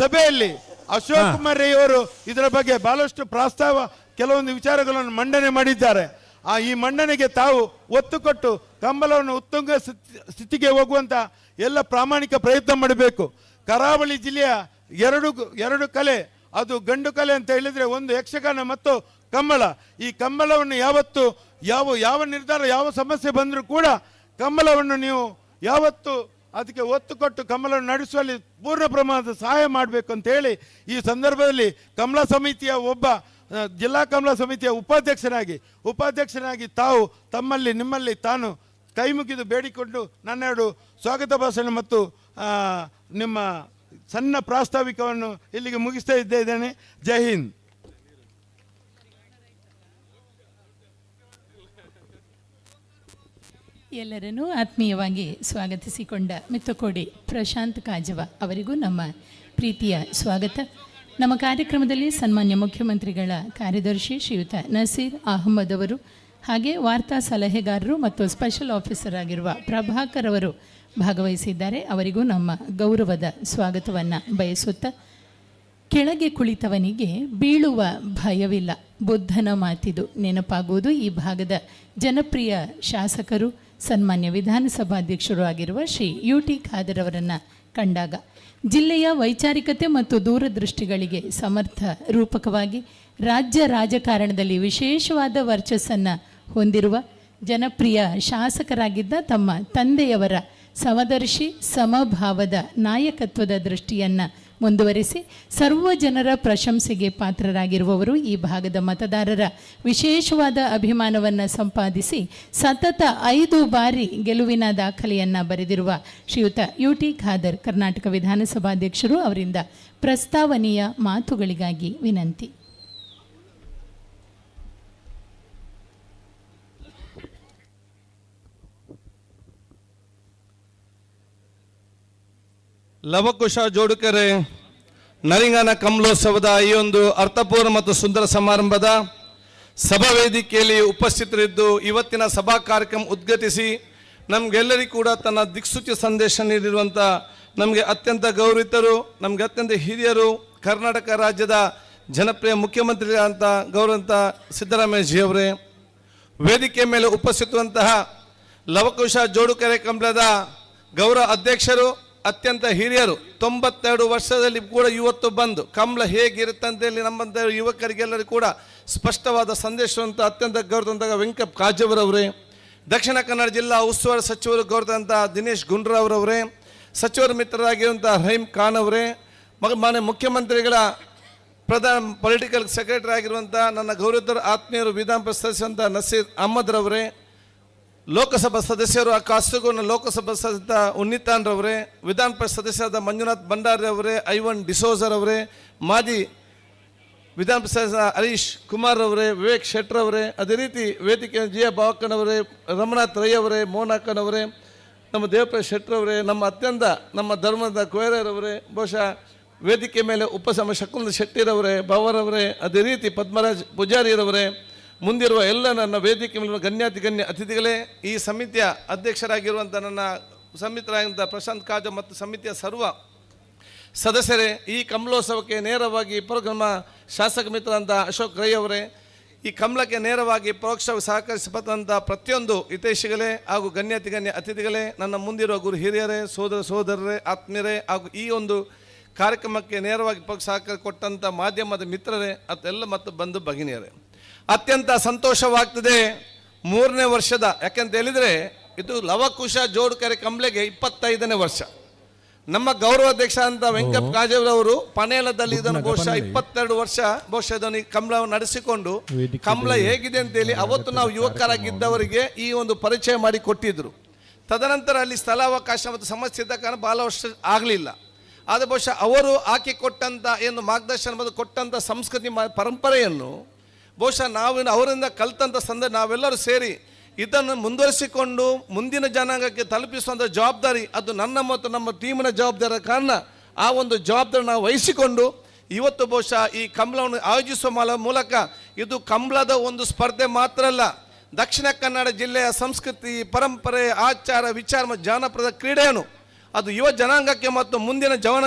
ಸಭೆಯಲ್ಲಿ ಅಶೋಕ್ ಕುಮಾರ್ ರೈ ಅವರು ಇದರ ಬಗ್ಗೆ ಬಹಳಷ್ಟು ಪ್ರಸ್ತಾವ ಕೆಲವೊಂದು ವಿಚಾರಗಳನ್ನು ಮಂಡನೆ ಮಾಡಿದ್ದಾರೆ. ಈ ಮಂಡನೆಗೆ ತಾವು ಒತ್ತು ಕೊಟ್ಟು ಕಂಬಳವನ್ನು ಉತ್ತುಂಗ ಸ್ಥಿತಿಗೆ ಹೋಗುವಂತ ಎಲ್ಲ ಪ್ರಾಮಾಣಿಕ ಪ್ರಯತ್ನ ಮಾಡಬೇಕು. ಕರಾವಳಿ ಜಿಲ್ಲೆಯ ಎರಡು ಕಲೆ, ಅದು ಗಂಡು ಕಲೆ ಅಂತ ಹೇಳಿದ್ರೆ ಒಂದು ಯಕ್ಷಗಾನ ಮತ್ತು ಕಂಬಳ. ಈ ಕಂಬಳವನ್ನು ಯಾವತ್ತು ಯಾವ ನಿರ್ಧಾರ ಯಾವ ಸಮಸ್ಯೆ ಬಂದರೂ ಕೂಡ ಕಂಬಳವನ್ನು ನೀವು ಯಾವತ್ತು ಅದಕ್ಕೆ ಒತ್ತು ಕೊಟ್ಟು ಕಂಬಳವನ್ನು ನಡೆಸುವಲ್ಲಿ ಪೂರ್ಣ ಪ್ರಮಾಣದ ಸಹಾಯ ಮಾಡಬೇಕು ಅಂತ ಹೇಳಿ ಈ ಸಂದರ್ಭದಲ್ಲಿ ಕಂಬಳ ಸಮಿತಿಯ ಒಬ್ಬ ಜಿಲ್ಲಾ ಕಂಬಳ ಸಮಿತಿಯ ಉಪಾಧ್ಯಕ್ಷನಾಗಿ ತಾವು ನಿಮ್ಮಲ್ಲಿ ತಾನು ಕೈ ಮುಗಿದು ಬೇಡಿಕೊಂಡು ನನ್ನೆರಡು ಸ್ವಾಗತ ಭಾಷಣ ಮತ್ತು ನಿಮ್ಮ ಸಣ್ಣ ಪ್ರಾಸ್ತಾವಿಕವನ್ನು ಇಲ್ಲಿಗೆ ಮುಗಿಸ್ತಾ ಇದ್ದೇನೆ. ಜೈ ಹಿಂದ್. ಎಲ್ಲರನ್ನೂ ಆತ್ಮೀಯವಾಗಿ ಸ್ವಾಗತಿಸಿಕೊಂಡ ಮಿತ್ತಕೋಡಿ ಪ್ರಶಾಂತ್ ಕಾಜವ ಅವರಿಗೂ ನಮ್ಮ ಪ್ರೀತಿಯ ಸ್ವಾಗತ. ನಮ್ಮ ಕಾರ್ಯಕ್ರಮದಲ್ಲಿ ಸನ್ಮಾನ್ಯ ಮುಖ್ಯಮಂತ್ರಿಗಳ ಕಾರ್ಯದರ್ಶಿ ಶ್ರೀಯುತ ನಸೀರ್ ಅಹಮದ್ ಅವರು, ಹಾಗೆ ವಾರ್ತಾ ಸಲಹೆಗಾರರು ಮತ್ತು ಸ್ಪೆಷಲ್ ಆಫೀಸರ್ ಆಗಿರುವ ಪ್ರಭಾಕರ್ ಅವರು ಭಾಗವಹಿಸಿದ್ದಾರೆ. ಅವರಿಗೂ ನಮ್ಮ ಗೌರವದ ಸ್ವಾಗತವನ್ನು ಬಯಸುತ್ತಾ, ಕೆಳಗೆ ಕುಳಿತವನಿಗೆ ಬೀಳುವ ಭಯವಿಲ್ಲ, ಬುದ್ಧನ ಮಾತಿದು ನೆನಪಾಗುವುದು ಈ ಭಾಗದ ಜನಪ್ರಿಯ ಶಾಸಕರು ಸನ್ಮಾನ್ಯ ವಿಧಾನಸಭಾಧ್ಯಕ್ಷರು ಆಗಿರುವ ಶ್ರೀ UT Khader ಅವರನ್ನು ಕಂಡಾಗ. ಜಿಲ್ಲೆಯ ವೈಚಾರಿಕತೆ ಮತ್ತು ದೂರದೃಷ್ಟಿಗಳಿಗೆ ಸಮರ್ಥ ರೂಪಕವಾಗಿ ರಾಜ್ಯ ರಾಜಕಾರಣದಲ್ಲಿ ವಿಶೇಷವಾದ ವರ್ಚಸ್ಸನ್ನು ಹೊಂದಿರುವ ಜನಪ್ರಿಯ ಶಾಸಕರಾಗಿದ್ದ ತಮ್ಮ ತಂದೆಯವರ ಸಮದರ್ಶಿ ಸಮಭಾವದ ನಾಯಕತ್ವದ ದೃಷ್ಟಿಯನ್ನು ಮುಂದುವರಿಸಿ ಸರ್ವ ಜನರ ಪ್ರಶಂಸೆಗೆ ಪಾತ್ರರಾಗಿರುವವರು, ಈ ಭಾಗದ ಮತದಾರರ ವಿಶೇಷವಾದ ಅಭಿಮಾನವನ್ನು ಸಂಪಾದಿಸಿ ಸತತ 5 ಬಾರಿ ಗೆಲುವಿನ ದಾಖಲೆಯನ್ನು ಬರೆದಿರುವ ಶ್ರೀಯುತ ಯು.ಟಿ. ಖಾದರ್, ಕರ್ನಾಟಕ ವಿಧಾನಸಭಾಧ್ಯಕ್ಷರು ಅವರಿಂದ ಪ್ರಸ್ತಾವನೆಯ ಮಾತುಗಳಿಗಾಗಿ ವಿನಂತಿ. ಲವಕುಶ ಜೋಡುಕೆರೆ ನರಿಂಗನ ಕಮಲೋತ್ಸವದ ಈ ಒಂದು ಅರ್ಥಪೂರ್ಣ ಮತ್ತು ಸುಂದರ ಸಮಾರಂಭದ ಸಭಾ ವೇದಿಕೆಯಲ್ಲಿ ಉಪಸ್ಥಿತರಿದ್ದು ಇವತ್ತಿನ ಸಭಾ ಕಾರ್ಯಕ್ರಮ ಉದ್ಘಾಟಿಸಿ ನಮಗೆಲ್ಲರಿಗೂ ಕೂಡ ತನ್ನ ದಿಕ್ಸೂಚಿ ಸಂದೇಶ ನೀಡಿರುವಂಥ ನಮಗೆ ಅತ್ಯಂತ ಗೌರವಿತರು, ನಮಗೆ ಅತ್ಯಂತ ಹಿರಿಯರು, ಕರ್ನಾಟಕ ರಾಜ್ಯದ ಜನಪ್ರಿಯ ಮುಖ್ಯಮಂತ್ರಿ ಅಂತ ಗೌರವಂತ ಸಿದ್ದರಾಮಯ್ಯಜಿಯವರೇ, ವೇದಿಕೆ ಮೇಲೆ ಉಪಸ್ಥಿತರುವಂತಹ ಲವಕುಶ ಜೋಡುಕೆರೆ ಕಂಬಳದ ಗೌರವ ಅಧ್ಯಕ್ಷರು, ಅತ್ಯಂತ ಹಿರಿಯರು, 92 ವರ್ಷದಲ್ಲಿ ಕೂಡ ಇವತ್ತು ಬಂದು ಕಂಬಳ ಹೇಗಿರುತ್ತಂತೇಳಿ ನಮ್ಮಂಥ ಯುವಕರಿಗೆಲ್ಲರಿಗೂ ಕೂಡ ಸ್ಪಷ್ಟವಾದ ಸಂದೇಶವಂತ ಅತ್ಯಂತ ಗೌರವಂತ ವೆಂಕಪ್ಪ ಕಾಜವರವರೇ, ದಕ್ಷಿಣ ಕನ್ನಡ ಜಿಲ್ಲಾ ಉಸ್ತುವಾರಿ ಸಚಿವರು ಗೌರವಂತ ದಿನೇಶ್ ಗುಂಡೂರಾವ್ರವರೇ, ಸಚಿವರ ಮಿತ್ರರಾಗಿರುವಂಥ ರಹೀಂ ಖಾನ್ ಅವರೇ, ಮಾನ್ಯ ಮುಖ್ಯಮಂತ್ರಿಗಳ ಪ್ರಧಾನ ಪೊಲಿಟಿಕಲ್ ಸೆಕ್ರೆಟರಿ ಆಗಿರುವಂಥ ನನ್ನ ಗೌರವತರ ಆತ್ಮೀಯರು ವಿಧಾನ ಪರಿಷತ್ ಸದಸ್ಯರಂಥ ನಸೀರ್ ಅಹಮದ್ರವರೇ, ಲೋಕಸಭಾ ಸದಸ್ಯರು ಆ ಕಾಸುಗೋನ ಲೋಕಸಭಾ ಸದಸ್ಯ ಉನ್ನಿತಾನ್ರವರೇ, ವಿಧಾನ ಪರಿಷತ್ ಸದಸ್ಯರಾದ ಮಂಜುನಾಥ್ ಭಂಡಾರಿ ಅವರೇ, ಐವನ್ ಡಿಸೋಜರ್ ಅವರೇ, ಮಾಜಿ ವಿಧಾನ ಪರಿಷತ್ ಸದಸ್ಯ ಹರೀಶ್ ಕುಮಾರ್ ಅವರೇ, ವಿವೇಕ್ ಶೆಟ್ಟರ್ ಅವರೇ, ಅದೇ ರೀತಿ ವೇದಿಕೆ ಜಿ ಎ ಬಾವಕ್ಕನವರೇ, ರಮನಾಥ್ ರೈ ಅವರೇ, ಮೋಹನ್, ನಮ್ಮ ದೇವಪ್ರಸಾದ್ ಶೆಟ್ಟರ್ ಅವರೇ, ನಮ್ಮ ಅತ್ಯಂತ ನಮ್ಮ ಧರ್ಮದ ಕೊಯರವರೇ, ಬಹುಶಃ ವೇದಿಕೆ ಮೇಲೆ ಉಪಸಮ ಶಕುಂದ ಶೆಟ್ಟಿರವರೇ, ಬಾವರವರೇ, ಅದೇ ರೀತಿ ಪದ್ಮರಾಜ್ ಪೂಜಾರಿರವರೇ, ಮುಂದಿರುವ ಎಲ್ಲ ನನ್ನ ವೇದಿಕೆ ಮೇಲಿರುವ ಗಣ್ಯಾತಿ ಗಣ್ಯ ಅತಿಥಿಗಳೇ, ಈ ಸಮಿತಿಯ ಅಧ್ಯಕ್ಷರಾಗಿರುವಂಥ ನನ್ನ ಸಮಿತರಾಗಿರುವಂಥ ಪ್ರಶಾಂತ್ ಕಾಜ ಮತ್ತು ಸಮಿತಿಯ ಸರ್ವ ಸದಸ್ಯರೇ, ಈ ಕಮಲೋತ್ಸವಕ್ಕೆ ನೇರವಾಗಿ ಪರೋಕ್ಷ ಶಾಸಕ ಮಿತ್ರರಂಥ ಅಶೋಕ್ ರೈ ಅವರೇ, ಈ ಕಮಲಕ್ಕೆ ನೇರವಾಗಿ ಪರೋಕ್ಷ ಸಹಕರಿಸಬಂಥ ಪ್ರತಿಯೊಂದು ಹಿತೈಷಿಗಳೇ ಹಾಗೂ ಗಣ್ಯಾತಿ ಗಣ್ಯ ಅತಿಥಿಗಳೇ, ನನ್ನ ಮುಂದಿರುವ ಗುರು ಹಿರಿಯರೇ, ಸೋದರ ಸೋದರರೇ, ಆತ್ಮೀಯರೇ ಹಾಗೂ ಈ ಒಂದು ಕಾರ್ಯಕ್ರಮಕ್ಕೆ ನೇರವಾಗಿ ಪರೋಕ್ಷ ಸಹಕಾರ ಕೊಟ್ಟಂಥ ಮಾಧ್ಯಮದ ಮಿತ್ರರೇ ಅದೆಲ್ಲ ಮತ್ತು ಬಂಧು ಭಗಿನಿಯರೇ, ಅತ್ಯಂತ ಸಂತೋಷವಾಗ್ತದೆ. 3ನೇ ವರ್ಷದ, ಯಾಕೆಂತ ಹೇಳಿದರೆ ಇದು ಲವಕುಶ ಜೋಡುಕೆರೆ ಕಂಬ್ಳೆಗೆ 25ನೇ ವರ್ಷ. ನಮ್ಮ ಗೌರವಾಧ್ಯಕ್ಷ ಅಂತ ವೆಂಕಪ್ಪ ಕಾಜೇವರವರು ಪನೇಲದಲ್ಲಿ ಇದನ್ನು ಬಹುಶಃ 22 ವರ್ಷ ಬಹುಶಃ ಇದನ್ನು ಈ ಕಂಬಳವನ್ನು ನಡೆಸಿಕೊಂಡು ಕಂಬಳ ಹೇಗಿದೆ ಅಂತೇಳಿ ಅವತ್ತು ನಾವು ಯುವಕರಾಗಿದ್ದವರಿಗೆ ಈ ಒಂದು ಪರಿಚಯ ಮಾಡಿ ಕೊಟ್ಟಿದ್ದರು. ತದನಂತರ ಅಲ್ಲಿ ಸ್ಥಳಾವಕಾಶ ಮತ್ತು ಸಮಸ್ಯೆ ಇದ್ದ ಕಾರಣ ಭಾಳ ವರ್ಷ ಆಗಲಿಲ್ಲ. ಆದರೆ ಬಹುಶಃ ಅವರು ಹಾಕಿಕೊಟ್ಟಂಥ ಏನು ಮಾರ್ಗದರ್ಶನ ಮತ್ತು ಕೊಟ್ಟಂಥ ಸಂಸ್ಕೃತಿ ಪರಂಪರೆಯನ್ನು ಬಹುಶಃ ನಾವು ಅವರಿಂದ ಕಲ್ತಂಥ ಸಂದರ್ಭ ನಾವೆಲ್ಲರೂ ಸೇರಿ ಇದನ್ನು ಮುಂದುವರಿಸಿಕೊಂಡು ಮುಂದಿನ ಜನಾಂಗಕ್ಕೆ ತಲುಪಿಸುವಂಥ ಜವಾಬ್ದಾರಿ ಅದು ನನ್ನ ಮತ್ತು ನಮ್ಮ ಟೀಮಿನ ಜವಾಬ್ದಾರಿಯ ಕಾರಣ ಆ ಒಂದು ಜವಾಬ್ದಾರಿ ನಾವು ವಹಿಸಿಕೊಂಡು ಇವತ್ತು ಬಹುಶಃ ಈ ಕಂಬಳವನ್ನು ಆಯೋಜಿಸುವ ಮೂಲಕ ಇದು ಕಂಬಳದ ಒಂದು ಸ್ಪರ್ಧೆ ಮಾತ್ರ ಅಲ್ಲ, ದಕ್ಷಿಣ ಕನ್ನಡ ಜಿಲ್ಲೆಯ ಸಂಸ್ಕೃತಿ, ಪರಂಪರೆ, ಆಚಾರ ವಿಚಾರ ಮತ್ತು ಜಾನಪದ ಕ್ರೀಡೆಯನ್ನು ಅದು ಯುವ ಜನಾಂಗಕ್ಕೆ ಮತ್ತು ಮುಂದಿನ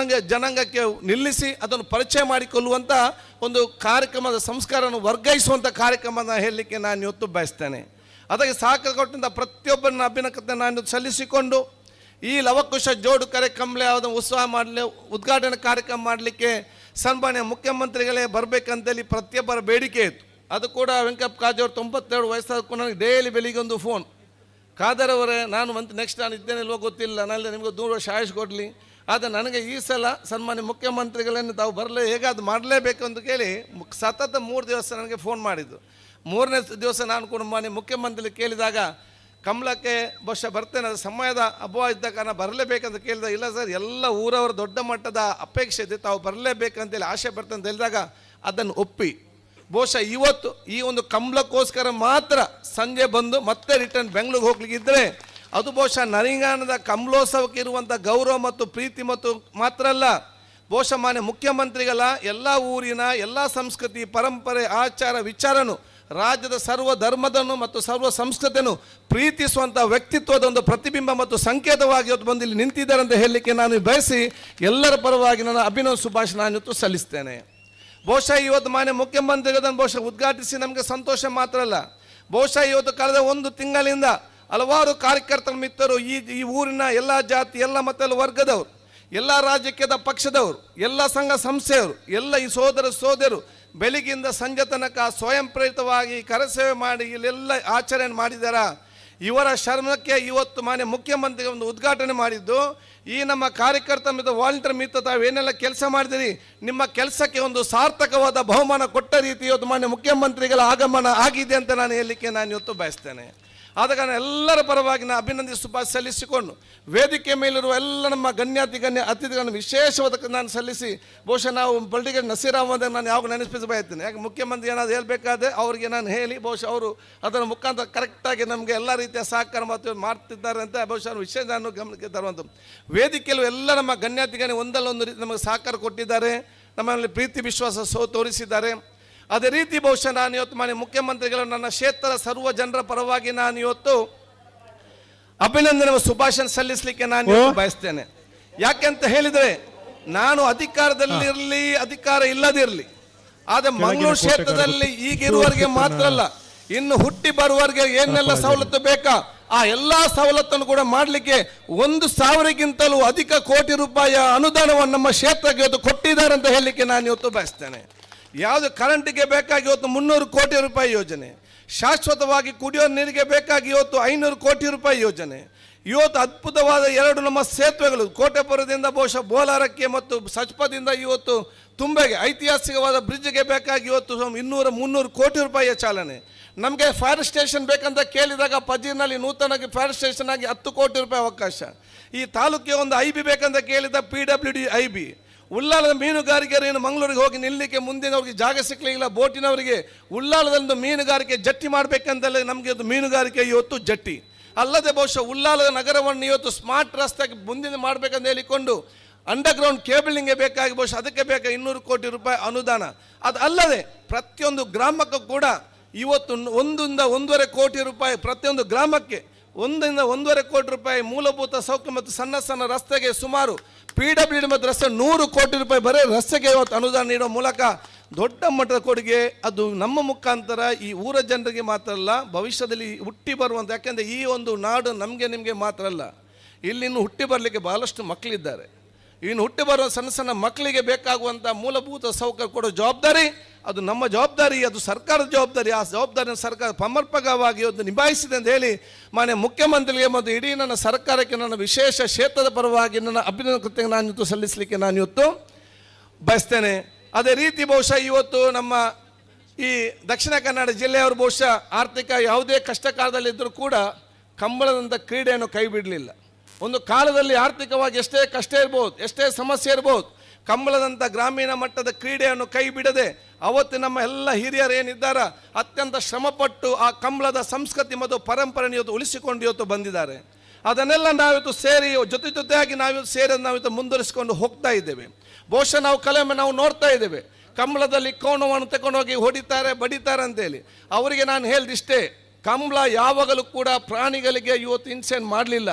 ಜನಾಂಗಕ್ಕೆ ನಿಲ್ಲಿಸಿ ಅದನ್ನು ಪರಿಚಯ ಮಾಡಿಕೊಳ್ಳುವಂಥ ಒಂದು ಕಾರ್ಯಕ್ರಮದ ಸಂಸ್ಕಾರವನ್ನು ವರ್ಗಾಯಿಸುವಂಥ ಕಾರ್ಯಕ್ರಮನ ಹೇಳಲಿಕ್ಕೆ ನಾನು ಇವತ್ತು ಬಯಸ್ತೇನೆ. ಅದಕ್ಕೆ ಸಹಕಾರ ಕೊಟ್ಟಂಥ ಪ್ರತಿಯೊಬ್ಬರನ್ನ ಅಭಿನಂದನೆ ನಾನು ಸಲ್ಲಿಸಿಕೊಂಡು ಈ ಲವಕುಶ ಜೋಡುಕೆರೆ ಕಂಬಳ ಯಾವುದೋ ಉತ್ಸಾಹ ಮಾಡಲಿ ಉದ್ಘಾಟನೆ ಕಾರ್ಯಕ್ರಮ ಮಾಡಲಿಕ್ಕೆ ಸನ್ಮಾನ್ಯ ಮುಖ್ಯಮಂತ್ರಿಗಳೇ ಬರಬೇಕಂತೇಳಿ ಪ್ರತಿಯೊಬ್ಬರ ಬೇಡಿಕೆ ಇತ್ತು. ಅದು ಕೂಡ ವೆಂಕಪ್ಪ ಕಾಜವ್ರು 92 ವಯಸ್ಸಾದ ನನಗೆ ಡೈಲಿ ಬೆಳಿಗ್ಗೆ ಒಂದು ಫೋನ್, ಖಾದರ್ ಅವರೇ ನಾನು ಒಂದು ನೆಕ್ಸ್ಟ್ ನಾನು ಇದ್ದೇನೆ ಇಲ್ವೋ ಗೊತ್ತಿಲ್ಲ, ನಾನು ನಿಮಗೆ 100 ವರ್ಷ ಆಯುಷ್ ಕೊಡಲಿ, ಆದರೆ ನನಗೆ ಈ ಸಲ ಸನ್ಮಾನ್ಯ ಮುಖ್ಯಮಂತ್ರಿಗಳನ್ನು ತಾವು ಬರಲೇ ಹೇಗಾದ್ರು ಮಾಡಲೇಬೇಕು ಅಂತ ಕೇಳಿ ಸತತ 3 ದಿವಸ ನನಗೆ ಫೋನ್ ಮಾಡಿದ್ದು. 3ನೇ ದಿವಸ ನಾನು ಕೂಡ ಮಾನ್ಯ ಮುಖ್ಯಮಂತ್ರಿ ಕೇಳಿದಾಗ ಕಮಲಕ್ಕೆ ಬಹುಶಃ ಬರ್ತೇನೆ, ಅದು ಸಮಯದ ಅಭಾವ ಇದ್ದ ಕಾರಣ ಬರಲೇಬೇಕಂತ ಕೇಳಿದಾಗ, ಇಲ್ಲ ಸರ್ ಎಲ್ಲ ಊರವರ ದೊಡ್ಡ ಮಟ್ಟದ ಅಪೇಕ್ಷೆ ಇದೆ, ತಾವು ಬರಲೇಬೇಕಂತೇಳಿ ಆಸೆ ಬರ್ತಂತ ಹೇಳಿದಾಗ ಅದನ್ನು ಒಪ್ಪಿ ಬಹುಶಃ ಇವತ್ತು ಈ ಒಂದು ಕಂಬಳಕ್ಕೋಸ್ಕರ ಮಾತ್ರ ಸಂಜೆ ಬಂದು ಮತ್ತೆ ರಿಟರ್ನ್ ಬೆಂಗಳೂರಿಗೆ ಹೋಗ್ಲಿಕ್ಕಿದ್ದರೆ ಅದು ಬಹುಶಃ ನರಿಂಗಾಣದ ಕಂಬಳೋತ್ಸವಕ್ಕೆ ಇರುವಂಥ ಗೌರವ ಮತ್ತು ಪ್ರೀತಿ ಮತ್ತು ಮಾತ್ರ ಅಲ್ಲ, ಬಹುಶಃ ಮಾನ್ಯ ಮುಖ್ಯಮಂತ್ರಿಗಳ ಎಲ್ಲ ಊರಿನ ಎಲ್ಲ ಸಂಸ್ಕೃತಿ ಪರಂಪರೆ ಆಚಾರ ವಿಚಾರನು ರಾಜ್ಯದ ಸರ್ವ ಧರ್ಮದನ್ನು ಮತ್ತು ಸರ್ವ ಸಂಸ್ಕೃತಿಯನ್ನು ಪ್ರೀತಿಸುವಂಥ ವ್ಯಕ್ತಿತ್ವದ ಒಂದು ಪ್ರತಿಬಿಂಬ ಮತ್ತು ಸಂಕೇತವಾಗಿ ಇವತ್ತು ಬಂದು ಇಲ್ಲಿ ನಿಂತಿದ್ದಾರೆ ಅಂತ ಹೇಳಲಿಕ್ಕೆ ನಾನು ಬಯಸಿ ಎಲ್ಲರ ಪರವಾಗಿ ನನ್ನ ಅಭಿನವ ಸುಭಾಷ್ ನಾನು ಇವತ್ತು ಸಲ್ಲಿಸ್ತೇನೆ. ಬಹುಶಃ ಇವತ್ತು ಮಾನ್ಯ ಮುಖ್ಯಮಂತ್ರಿಗಳನ್ನು ಬಹುಶಃ ಉದ್ಘಾಟಿಸಿ ನಮಗೆ ಸಂತೋಷ ಮಾತ್ರ ಅಲ್ಲ, ಬಹುಶಃ ಇವತ್ತು ಕಳೆದ ಒಂದು ತಿಂಗಳಿಂದ ಹಲವಾರು ಕಾರ್ಯಕರ್ತರ ಮಿತ್ರರು ಈ ಊರಿನ ಎಲ್ಲ ಜಾತಿ ಎಲ್ಲ ಮತ್ತೆಲ್ಲ ವರ್ಗದವರು ಎಲ್ಲ ರಾಜಕೀಯದ ಪಕ್ಷದವರು, ಎಲ್ಲ ಸಂಘ ಸಂಸ್ಥೆಯವರು, ಎಲ್ಲ ಈ ಸೋದರ ಸೋದರರು ಬೆಳಿಗ್ಗೆಯಿಂದ ಸಂಜೆ ತನಕ ಸ್ವಯಂ ಪ್ರೇರಿತವಾಗಿ ಕರಸೇವೆ ಮಾಡಿ ಇಲ್ಲೆಲ್ಲ ಆಚರಣೆ ಮಾಡಿದಾರ. ಇವರ ಶ್ರಮಕ್ಕೆ ಇವತ್ತು ಮಾನ್ಯ ಮುಖ್ಯಮಂತ್ರಿಗೆ ಒಂದು ಉದ್ಘಾಟನೆ ಮಾಡಿದ್ದು, ಈ ನಮ್ಮ ಕಾರ್ಯಕರ್ತ ಮತ್ತು ವಾಲಂಟಿಯರ್ ಮಿತ್ರ ತಾವೇನೆಲ್ಲ ಕೆಲಸ ಮಾಡಿದಿರಿ, ನಿಮ್ಮ ಕೆಲಸಕ್ಕೆ ಒಂದು ಸಾರ್ಥಕವಾದ ಬಹುಮಾನ ಕೊಟ್ಟ ರೀತಿ ಇವತ್ತು ಮಾನ್ಯ ಮುಖ್ಯಮಂತ್ರಿಗಳ ಆಗಮನ ಆಗಿದೆ ಅಂತ ನಾನು ಹೇಳಲಿಕ್ಕೆ ನಾನು ಇವತ್ತು ಬಯಸ್ತೇನೆ. ಆದ ಕಾರಣ ಎಲ್ಲರ ಪರವಾಗಿ ನಾನು ಅಭಿನಂದಿಸಿ ಶುಭ ಸಲ್ಲಿಸಿಕೊಂಡು, ವೇದಿಕೆ ಮೇಲಿರುವ ಎಲ್ಲ ನಮ್ಮ ಗಣ್ಯಾತಿ ಗಣ್ಯ ಅತಿಥಿಗಳನ್ನು ವಿಶೇಷವಾದ ನಾನು ಸಲ್ಲಿಸಿ, ಬಹುಶಃ ನಾವು ಪೊಲಿಟಿಕಲ್ ನಸೀರ್ ಅಹಮದ್ ನಾನು ಯಾವಾಗ ನೆನಪಿಸಿ ಬಯಸ್ತೇನೆ. ಯಾಕೆ ಮುಖ್ಯಮಂತ್ರಿ ಏನಾದರೂ ಹೇಳಬೇಕಾದ್ರೆ ಅವರಿಗೆ ನಾನು ಹೇಳಿ, ಬಹುಶಃ ಅವರು ಅದರ ಮುಖಾಂತರ ಕರೆಕ್ಟಾಗಿ ನಮಗೆ ಎಲ್ಲ ರೀತಿಯ ಸಹಕಾರ ಮತ್ತು ಮಾಡ್ತಿದ್ದಾರೆ ಅಂತ ಬಹುಶಃ ವಿಶೇಷ ನಾನು ಗಮನಕ್ಕೆ ತರುವಂಥದ್ದು. ವೇದಿಕೆಯಲ್ಲೂ ಎಲ್ಲ ನಮ್ಮ ಗಣ್ಯಾತಿ ಗಣ್ಯ ಒಂದಲ್ಲ ಒಂದು ರೀತಿ ನಮಗೆ ಸಹಕಾರ ಕೊಟ್ಟಿದ್ದಾರೆ, ನಮ್ಮಲ್ಲಿ ಪ್ರೀತಿ ವಿಶ್ವಾಸ ತೋರಿಸಿದ್ದಾರೆ. ಅದೇ ರೀತಿ ಬಹುಶಃ ನಾನು ಇವತ್ತು ಮಾನ್ಯ ಮುಖ್ಯಮಂತ್ರಿಗಳು ನನ್ನ ಕ್ಷೇತ್ರದ ಸರ್ವ ಜನರ ಪರವಾಗಿ ನಾನು ಇವತ್ತು ಅಭಿನಂದನೆ ಶುಭಾಶಯ ಸಲ್ಲಿಸಲಿಕ್ಕೆ ನಾನು ಇವತ್ತು ಬಯಸ್ತೇನೆ. ಯಾಕೆಂತ ಹೇಳಿದರೆ ನಾನು ಅಧಿಕಾರದಲ್ಲಿರಲಿ ಅಧಿಕಾರ ಇಲ್ಲದಿರಲಿ, ಆದರೆ ಮಂಗಳೂರು ಕ್ಷೇತ್ರದಲ್ಲಿ ಈಗಿರುವವರಿಗೆ ಮಾತ್ರ ಅಲ್ಲ, ಇನ್ನು ಹುಟ್ಟಿ ಬರುವವರಿಗೆ ಏನೆಲ್ಲ ಸವಲತ್ತು ಬೇಕಾ ಆ ಎಲ್ಲ ಸವಲತ್ತನ್ನು ಕೂಡ ಮಾಡಲಿಕ್ಕೆ 1,000ಕ್ಕಿಂತಲೂ ಅಧಿಕ ಕೋಟಿ ರೂಪಾಯಿಯ ಅನುದಾನವನ್ನು ನಮ್ಮ ಕ್ಷೇತ್ರಕ್ಕೆ ಇವತ್ತು ಕೊಟ್ಟಿದ್ದಾರೆ ಅಂತ ಹೇಳಲಿಕ್ಕೆ ನಾನು ಇವತ್ತು ಬಯಸ್ತೇನೆ. ಯಾವುದು ಕರೆಂಟಿಗೆ ಬೇಕಾಗಿ ಇವತ್ತು 300 ಕೋಟಿ ರೂಪಾಯಿ ಯೋಜನೆ, ಶಾಶ್ವತವಾಗಿ ಕುಡಿಯೋ ನೀರಿಗೆ ಬೇಕಾಗಿ ಇವತ್ತು 500 ಕೋಟಿ ರೂಪಾಯಿ ಯೋಜನೆ, ಇವತ್ತು ಅದ್ಭುತವಾದ 2 ನಮ್ಮ ಸೇತುವೆಗಳು ಕೋಟೆಪುರದಿಂದ ಬಹುಶಃ ಬೋಲಾರಕ್ಕೆ ಮತ್ತು ಸಚ್ಪದಿಂದ ಇವತ್ತು ತುಂಬೆಗೆ ಐತಿಹಾಸಿಕವಾದ ಬ್ರಿಡ್ಜ್ಗೆ ಬೇಕಾಗಿ ಇವತ್ತು 200-300 ಕೋಟಿ ರೂಪಾಯಿಯ ಚಾಲನೆ. ನಮಗೆ ಫೈರ್ ಸ್ಟೇಷನ್ ಬೇಕಂತ ಕೇಳಿದಾಗ ಪಜೀರ್ನಲ್ಲಿ ನೂತನವಾಗಿ ಫೈರ್ ಸ್ಟೇಷನ್ ಆಗಿ 10 ಕೋಟಿ ರೂಪಾಯಿ ಅವಕಾಶ. ಈ ತಾಲೂಕಿಗೆ ಒಂದು I B ಬೇಕಂತ ಕೇಳಿದ PWD I B. ಉಳ್ಳಾಲದ ಮೀನುಗಾರಿಕೆಯರು ಏನು ಮಂಗಳೂರಿಗೆ ಹೋಗಿ ನಿಲ್ಲಲಿಕ್ಕೆ ಮುಂದಿನವ್ರಿಗೆ ಜಾಗ ಸಿಕ್ಕಲಿಲ್ಲ, ಬೋಟಿನವರಿಗೆ ಉಳ್ಳಾಲದೊಂದು ಮೀನುಗಾರಿಕೆ ಜಟ್ಟಿ ಮಾಡಬೇಕಂತಲೇ ನಮಗೆ ಅದು ಮೀನುಗಾರಿಕೆ ಇವತ್ತು ಜಟ್ಟಿ. ಅಲ್ಲದೆ ಬಹುಶಃ ಉಳ್ಳಾಲದ ನಗರವನ್ನು ಇವತ್ತು ಸ್ಮಾರ್ಟ್ ರಸ್ತೆಗೆ ಮುಂದಿನ ಮಾಡಬೇಕಂತ ಹೇಳಿಕೊಂಡು ಅಂಡರ್ಗ್ರೌಂಡ್ ಕೇಬಲಿಂಗ್ಗೆ ಬೇಕಾಗಿ ಬಹುಶಃ ಅದಕ್ಕೆ ಬೇಕಾಗಿ 200 ಕೋಟಿ ರೂಪಾಯಿ ಅನುದಾನ. ಅದು ಅಲ್ಲದೆ ಪ್ರತಿಯೊಂದು ಗ್ರಾಮಕ್ಕೂ ಕೂಡ ಇವತ್ತು 1 ರಿಂದ 1.5 ಕೋಟಿ ರೂಪಾಯಿ, ಪ್ರತಿಯೊಂದು ಗ್ರಾಮಕ್ಕೆ 1 ರಿಂದ 1.5 ಕೋಟಿ ರೂಪಾಯಿ ಮೂಲಭೂತ ಸೌಕರ್ಯ ಮತ್ತು ಸಣ್ಣ ಸಣ್ಣ ರಸ್ತೆಗೆ ಸುಮಾರು PWD ಮತ್ತು ರಸ್ತೆ 100 ಕೋಟಿ ರೂಪಾಯಿ ಬರೀ ರಸ್ತೆಗೆ ಇವತ್ತು ಅನುದಾನ ನೀಡುವ ಮೂಲಕ ದೊಡ್ಡ ಮಟ್ಟದ ಕೊಡುಗೆ. ಅದು ನಮ್ಮ ಮುಖಾಂತರ ಈ ಊರ ಜನರಿಗೆ ಮಾತ್ರ ಅಲ್ಲ, ಭವಿಷ್ಯದಲ್ಲಿ ಹುಟ್ಟಿ ಬರುವಂಥ, ಯಾಕೆಂದರೆ ಈ ಒಂದು ನಾಡು ನಮಗೆ ನಿಮಗೆ ಮಾತ್ರ ಅಲ್ಲ, ಇಲ್ಲಿ ಇನ್ನು ಹುಟ್ಟಿ ಬರಲಿಕ್ಕೆ ಭಾಳಷ್ಟು ಮಕ್ಕಳಿದ್ದಾರೆ. ಇನ್ನು ಹುಟ್ಟಿ ಬರುವ ಸಣ್ಣ ಸಣ್ಣ ಮಕ್ಕಳಿಗೆ ಬೇಕಾಗುವಂಥ ಮೂಲಭೂತ ಸೌಕರ್ಯ ಕೊಡೋ ಜವಾಬ್ದಾರಿ ಅದು ನಮ್ಮ ಜವಾಬ್ದಾರಿ, ಅದು ಸರ್ಕಾರದ ಜವಾಬ್ದಾರಿ. ಆ ಜವಾಬ್ದಾರಿಯನ್ನು ಸರ್ಕಾರ ಸಮರ್ಪಕವಾಗಿ ಒಂದು ನಿಭಾಯಿಸಿದೆ ಅಂತ ಹೇಳಿ ಮಾನ್ಯ ಮುಖ್ಯಮಂತ್ರಿಗೆ ಮತ್ತು ಇಡೀ ನನ್ನ ಸರ್ಕಾರಕ್ಕೆ ನನ್ನ ವಿಶೇಷ ಕ್ಷೇತ್ರದ ಪರವಾಗಿ ನನ್ನ ಅಭಿನಂದನೆ ಕೃತ್ಯ ನಾನು ಇವತ್ತು ಸಲ್ಲಿಸಲಿಕ್ಕೆ ನಾನು ಇವತ್ತು ಬಯಸ್ತೇನೆ. ಅದೇ ರೀತಿ ಬಹುಶಃ ಇವತ್ತು ನಮ್ಮ ಈ ದಕ್ಷಿಣ ಕನ್ನಡ ಜಿಲ್ಲೆಯವರು ಬಹುಶಃ ಆರ್ಥಿಕ ಯಾವುದೇ ಕಷ್ಟ ಕಾಲದಲ್ಲಿದ್ದರೂ ಕೂಡ ಕಂಬಳದಂಥ ಕ್ರೀಡೆಯನ್ನು ಕೈ ಬಿಡಲಿಲ್ಲ. ಒಂದು ಕಾಲದಲ್ಲಿ ಆರ್ಥಿಕವಾಗಿ ಎಷ್ಟೇ ಕಷ್ಟ ಇರ್ಬೋದು, ಎಷ್ಟೇ ಸಮಸ್ಯೆ ಇರ್ಬೋದು, ಕಂಬಳದಂಥ ಗ್ರಾಮೀಣ ಮಟ್ಟದ ಕ್ರೀಡೆಯನ್ನು ಕೈ ಬಿಡದೆ ಅವತ್ತು ನಮ್ಮ ಎಲ್ಲ ಹಿರಿಯರು ಏನಿದ್ದಾರ ಅತ್ಯಂತ ಶ್ರಮಪಟ್ಟು ಆ ಕಂಬಳದ ಸಂಸ್ಕೃತಿ ಮತ್ತು ಪರಂಪರೆಯನ್ನು ಇವತ್ತು ಉಳಿಸಿಕೊಂಡು ಇವತ್ತು ಬಂದಿದ್ದಾರೆ. ಅದನ್ನೆಲ್ಲ ನಾವಿವತ್ತು ಸೇರಿ ಜೊತೆ ಜೊತೆಯಾಗಿ ನಾವಿವತ್ತು ಸೇರಿ ನಾವಿವತ್ತು ಮುಂದುವರಿಸಿಕೊಂಡು ಹೋಗ್ತಾ ಇದ್ದೇವೆ. ಬಹುಶಃ ನಾವು ಕಲೆ ನಾವು ನೋಡ್ತಾ ಇದ್ದೇವೆ, ಕಂಬಳದಲ್ಲಿ ಕೋಣವನ್ನು ತಗೊಂಡೋಗಿ ಹೊಡಿತಾರೆ ಬಡಿತಾರೆ ಅಂತೇಳಿ. ಅವರಿಗೆ ನಾನು ಹೇಳಿದಿಷ್ಟೇ, ಕಂಬಳ ಯಾವಾಗಲೂ ಕೂಡ ಪ್ರಾಣಿಗಳಿಗೆ ಇವತ್ತು ಹಿಂಸೆ ಮಾಡಲಿಲ್ಲ.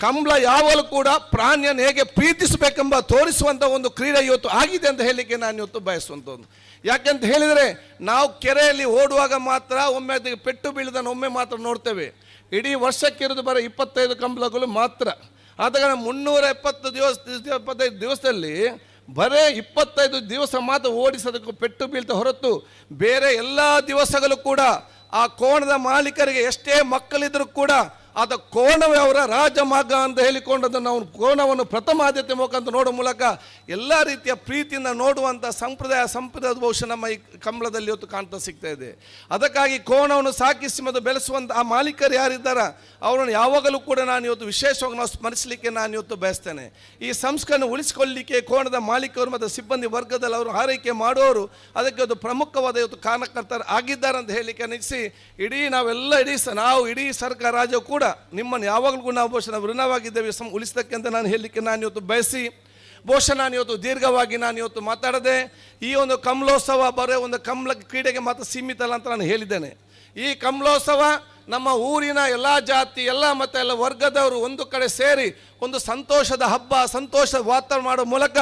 ಕಂಬಳ ಯಾವಾಗಲೂ ಕೂಡ ಪ್ರಾಣಿಯನ್ನು ಹೇಗೆ ಪ್ರೀತಿಸಬೇಕೆಂಬ ತೋರಿಸುವಂಥ ಒಂದು ಕ್ರೀಡೆ ಇವತ್ತು ಆಗಿದೆ ಅಂತ ಹೇಳಲಿಕ್ಕೆ ನಾನು ಇವತ್ತು ಬಯಸುವಂಥದ್ದು. ಯಾಕೆಂತ ಹೇಳಿದರೆ ನಾವು ಕೆರೆಯಲ್ಲಿ ಓಡುವಾಗ ಮಾತ್ರ ಒಮ್ಮೆ ಅದಕ್ಕೆ ಪೆಟ್ಟು ಬೀಳದನ್ನು ಒಮ್ಮೆ ಮಾತ್ರ ನೋಡ್ತೇವೆ. ಇಡೀ ವರ್ಷಕ್ಕಿರೋದು ಬರೀ 25 ಕಂಬಳಗಳು ಮಾತ್ರ. ಆದ ಕಾರಣ 370 ದಿವಸ 75 ದಿವಸದಲ್ಲಿ ಬರೇ 25 ದಿವಸ ಮಾತ್ರ ಓಡಿಸೋದಕ್ಕೂ ಪೆಟ್ಟು ಬೀಳ್ತಾ ಹೊರತು ಬೇರೆ ಎಲ್ಲ ದಿವಸಗಳು ಕೂಡ ಆ ಕೋಣದ ಮಾಲೀಕರಿಗೆ ಎಷ್ಟೇ ಮಕ್ಕಳಿದ್ರೂ ಕೂಡ ಆದ ಕೋಣವೇ ಅವರ ರಾಜಮಾರ್ಗ ಅಂತ ಹೇಳಿಕೊಂಡು ಅದನ್ನು ನಾವು ಕೋಣವನ್ನು ಪ್ರಥಮ ಆದ್ಯತೆ ಮುಖಾಂತರ ನೋಡುವ ಮೂಲಕ ಎಲ್ಲ ರೀತಿಯ ಪ್ರೀತಿಯಿಂದ ನೋಡುವಂಥ ಸಂಪ್ರದಾಯದ ಬಹುಶಃ ನಮ್ಮ ಈ ಕಂಬಳದಲ್ಲಿ ಇವತ್ತು ಕಾಣ್ತಾ ಸಿಗ್ತಾ ಇದೆ. ಅದಕ್ಕಾಗಿ ಕೋಣವನ್ನು ಸಾಕಿಸಿ ಮತ್ತು ಬೆಳೆಸುವಂಥ ಆ ಮಾಲೀಕರು ಯಾರಿದ್ದಾರ ಅವರನ್ನು ಯಾವಾಗಲೂ ಕೂಡ ನಾನು ಇವತ್ತು ವಿಶೇಷವಾಗಿ ನಾವು ಸ್ಮರಿಸಲಿಕ್ಕೆ ನಾನು ಇವತ್ತು ಬಯಸ್ತೇನೆ. ಈ ಸಂಸ್ಕರಣೆ ಉಳಿಸಿಕೊಳ್ಳಲಿಕ್ಕೆ ಕೋಣದ ಮಾಲೀಕರು ಮತ್ತು ಸಿಬ್ಬಂದಿ ವರ್ಗದಲ್ಲಿ ಅವರು ಆರೈಕೆ ಮಾಡೋರು ಅದಕ್ಕೆ ಒಂದು ಪ್ರಮುಖವಾದ ಇವತ್ತು ಕಾರಣಕರ್ತರು ಆಗಿದ್ದಾರೆ ಅಂತ ಹೇಳಲಿಕ್ಕೆ ಅನಿಸಿ ಇಡೀ ನಾವೆಲ್ಲ ಇಡೀ ನಾವು ಇಡೀ ಸರ್ಕಾರ ರಾಜ್ಯ ಕೂಡ ನಿಮ್ಮನ್ನು ಯಾವಾಗಲೂ ನಾವು ಬಹುಶಃ ನಾವು ಋಣವಾಗಿದ್ದೇವೆ ಉಳಿಸಲಿಕ್ಕೆ ಅಂತ ನಾನು ಹೇಳಲಿಕ್ಕೆ ನಾನು ಇವತ್ತು ಬಯಸಿ, ಬಹುಶಃ ನಾನು ಇವತ್ತು ದೀರ್ಘವಾಗಿ ನಾನು ಇವತ್ತು ಮಾತಾಡದೆ ಈ ಒಂದು ಕಮಲೋತ್ಸವ ಬರೋ ಒಂದು ಕಮಲ ಕ್ರೀಡೆಗೆ ಮಾತ್ರ ಸೀಮಿತ ಅಲ್ಲ ಅಂತ ನಾನು ಹೇಳಿದ್ದೇನೆ. ಈ ಕಮಲೋತ್ಸವ ನಮ್ಮ ಊರಿನ ಎಲ್ಲ ಜಾತಿ, ಎಲ್ಲ ಮತ್ತು ಎಲ್ಲ ವರ್ಗದವರು ಒಂದು ಕಡೆ ಸೇರಿ ಒಂದು ಸಂತೋಷದ ಹಬ್ಬ, ಸಂತೋಷದ ವಾತಾವರಣ ಮಾಡುವ ಮೂಲಕ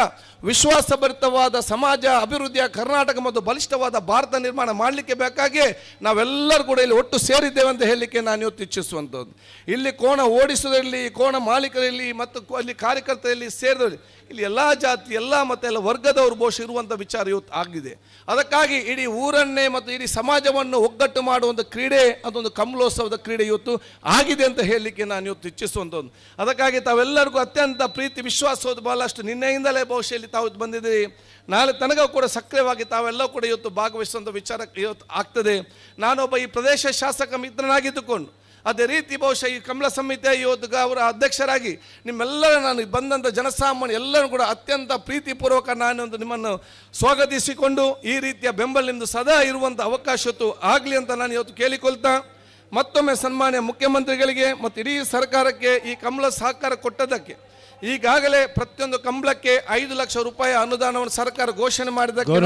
ವಿಶ್ವಾಸಭರಿತವಾದ ಸಮಾಜ, ಅಭಿವೃದ್ಧಿಯ ಕರ್ನಾಟಕ ಮತ್ತು ಬಲಿಷ್ಠವಾದ ಭಾರತ ನಿರ್ಮಾಣ ಮಾಡಲಿಕ್ಕೆ ಬೇಕಾಗಿ ನಾವೆಲ್ಲರೂ ಕೂಡ ಇಲ್ಲಿ ಒಟ್ಟು ಸೇರಿದ್ದೇವೆ ಅಂತ ಹೇಳಲಿಕ್ಕೆ ನಾನು ಇವತ್ತು ಇಚ್ಛಿಸುವಂಥದ್ದು. ಇಲ್ಲಿ ಕೋಣ ಓಡಿಸುವುದರಲ್ಲಿ, ಕೋಣ ಮಾಲೀಕರಲ್ಲಿ ಮತ್ತು ಅಲ್ಲಿ ಕಾರ್ಯಕರ್ತರಲ್ಲಿ ಸೇರಿದವರು, ಇಲ್ಲಿ ಎಲ್ಲ ಜಾತಿ, ಎಲ್ಲ ಮತ್ತು ಎಲ್ಲ ವರ್ಗದವರು ಬಹುಶಃ ಇರುವಂಥ ವಿಚಾರ ಇವತ್ತು ಆಗಿದೆ. ಅದಕ್ಕಾಗಿ ಇಡೀ ಊರನ್ನೇ ಮತ್ತು ಇಡೀ ಸಮಾಜವನ್ನು ಒಗ್ಗಟ್ಟು ಮಾಡುವಂಥ ಕ್ರೀಡೆ ಅದೊಂದು ಕಮ್ಲೋತ್ಸವದ ಕ್ರೀಡೆ ಇವತ್ತು ಆಗಿದೆ ಅಂತ ಹೇಳಲಿಕ್ಕೆ ನಾನು ಇವತ್ತು ಇಚ್ಛಿಸುವಂಥದ್ದು. ಅದಕ್ಕಾಗಿ ತಾವೆಲ್ಲರಿಗೂ ಅತ್ಯಂತ ಪ್ರೀತಿ ವಿಶ್ವಾಸದ ಬಹಳಷ್ಟು ನಿನ್ನೆಯಿಂದಲೇ ಬಹುಶಃ ಇಲ್ಲಿ ತಾವು ಬಂದಿದ್ದೀರಿ. ನಾಳೆ ತನಕ ಕೂಡ ಸಕ್ರಿಯವಾಗಿ ತಾವೆಲ್ಲ ಕೂಡ ಇವತ್ತು ಭಾಗವಹಿಸುವಂಥ ವಿಚಾರ ಇವತ್ತು ಆಗ್ತದೆ. ನಾನೊಬ್ಬ ಈ ಪ್ರದೇಶ ಶಾಸಕ ಮಿತ್ರನಾಗಿದ್ದುಕೊಂಡು, ಅದೇ ರೀತಿ ಬಹುಶಃ ಈ ಕಂಬಳ ಸಮಿತಿಯ ಇವತ್ತು ಅವರ ಅಧ್ಯಕ್ಷರಾಗಿ ನಿಮ್ಮೆಲ್ಲರ, ನಾನು ಬಂದಂಥ ಜನಸಾಮಾನ್ಯ ಎಲ್ಲರೂ ಕೂಡ ಅತ್ಯಂತ ಪ್ರೀತಿಪೂರ್ವಕ ನಾನೊಂದು ನಿಮ್ಮನ್ನು ಸ್ವಾಗತಿಸಿಕೊಂಡು ಈ ರೀತಿಯ ಬೆಂಬಲ ನಿಮ್ಮದು ಸದಾ ಇರುವಂಥ ಅವಕಾಶ ಆಗಲಿ ಅಂತ ನಾನು ಇವತ್ತು ಕೇಳಿಕೊಳ್ತಾ, ಮತ್ತೊಮ್ಮೆ ಸನ್ಮಾನ್ಯ ಮುಖ್ಯಮಂತ್ರಿಗಳಿಗೆ ಮತ್ತು ಇಡೀ ಸರ್ಕಾರಕ್ಕೆ ಈ ಕಂಬಳ ಸಹಕಾರ ಕೊಟ್ಟದ್ದಕ್ಕೆ, ಈಗಾಗಲೇ ಪ್ರತಿಯೊಂದು ಕಂಬಳಕ್ಕೆ 5 ಲಕ್ಷ ರೂಪಾಯಿ ಅನುದಾನವನ್ನು ಸರ್ಕಾರ ಘೋಷಣೆ ಮಾಡಿದ್ದಕ್ಕೆ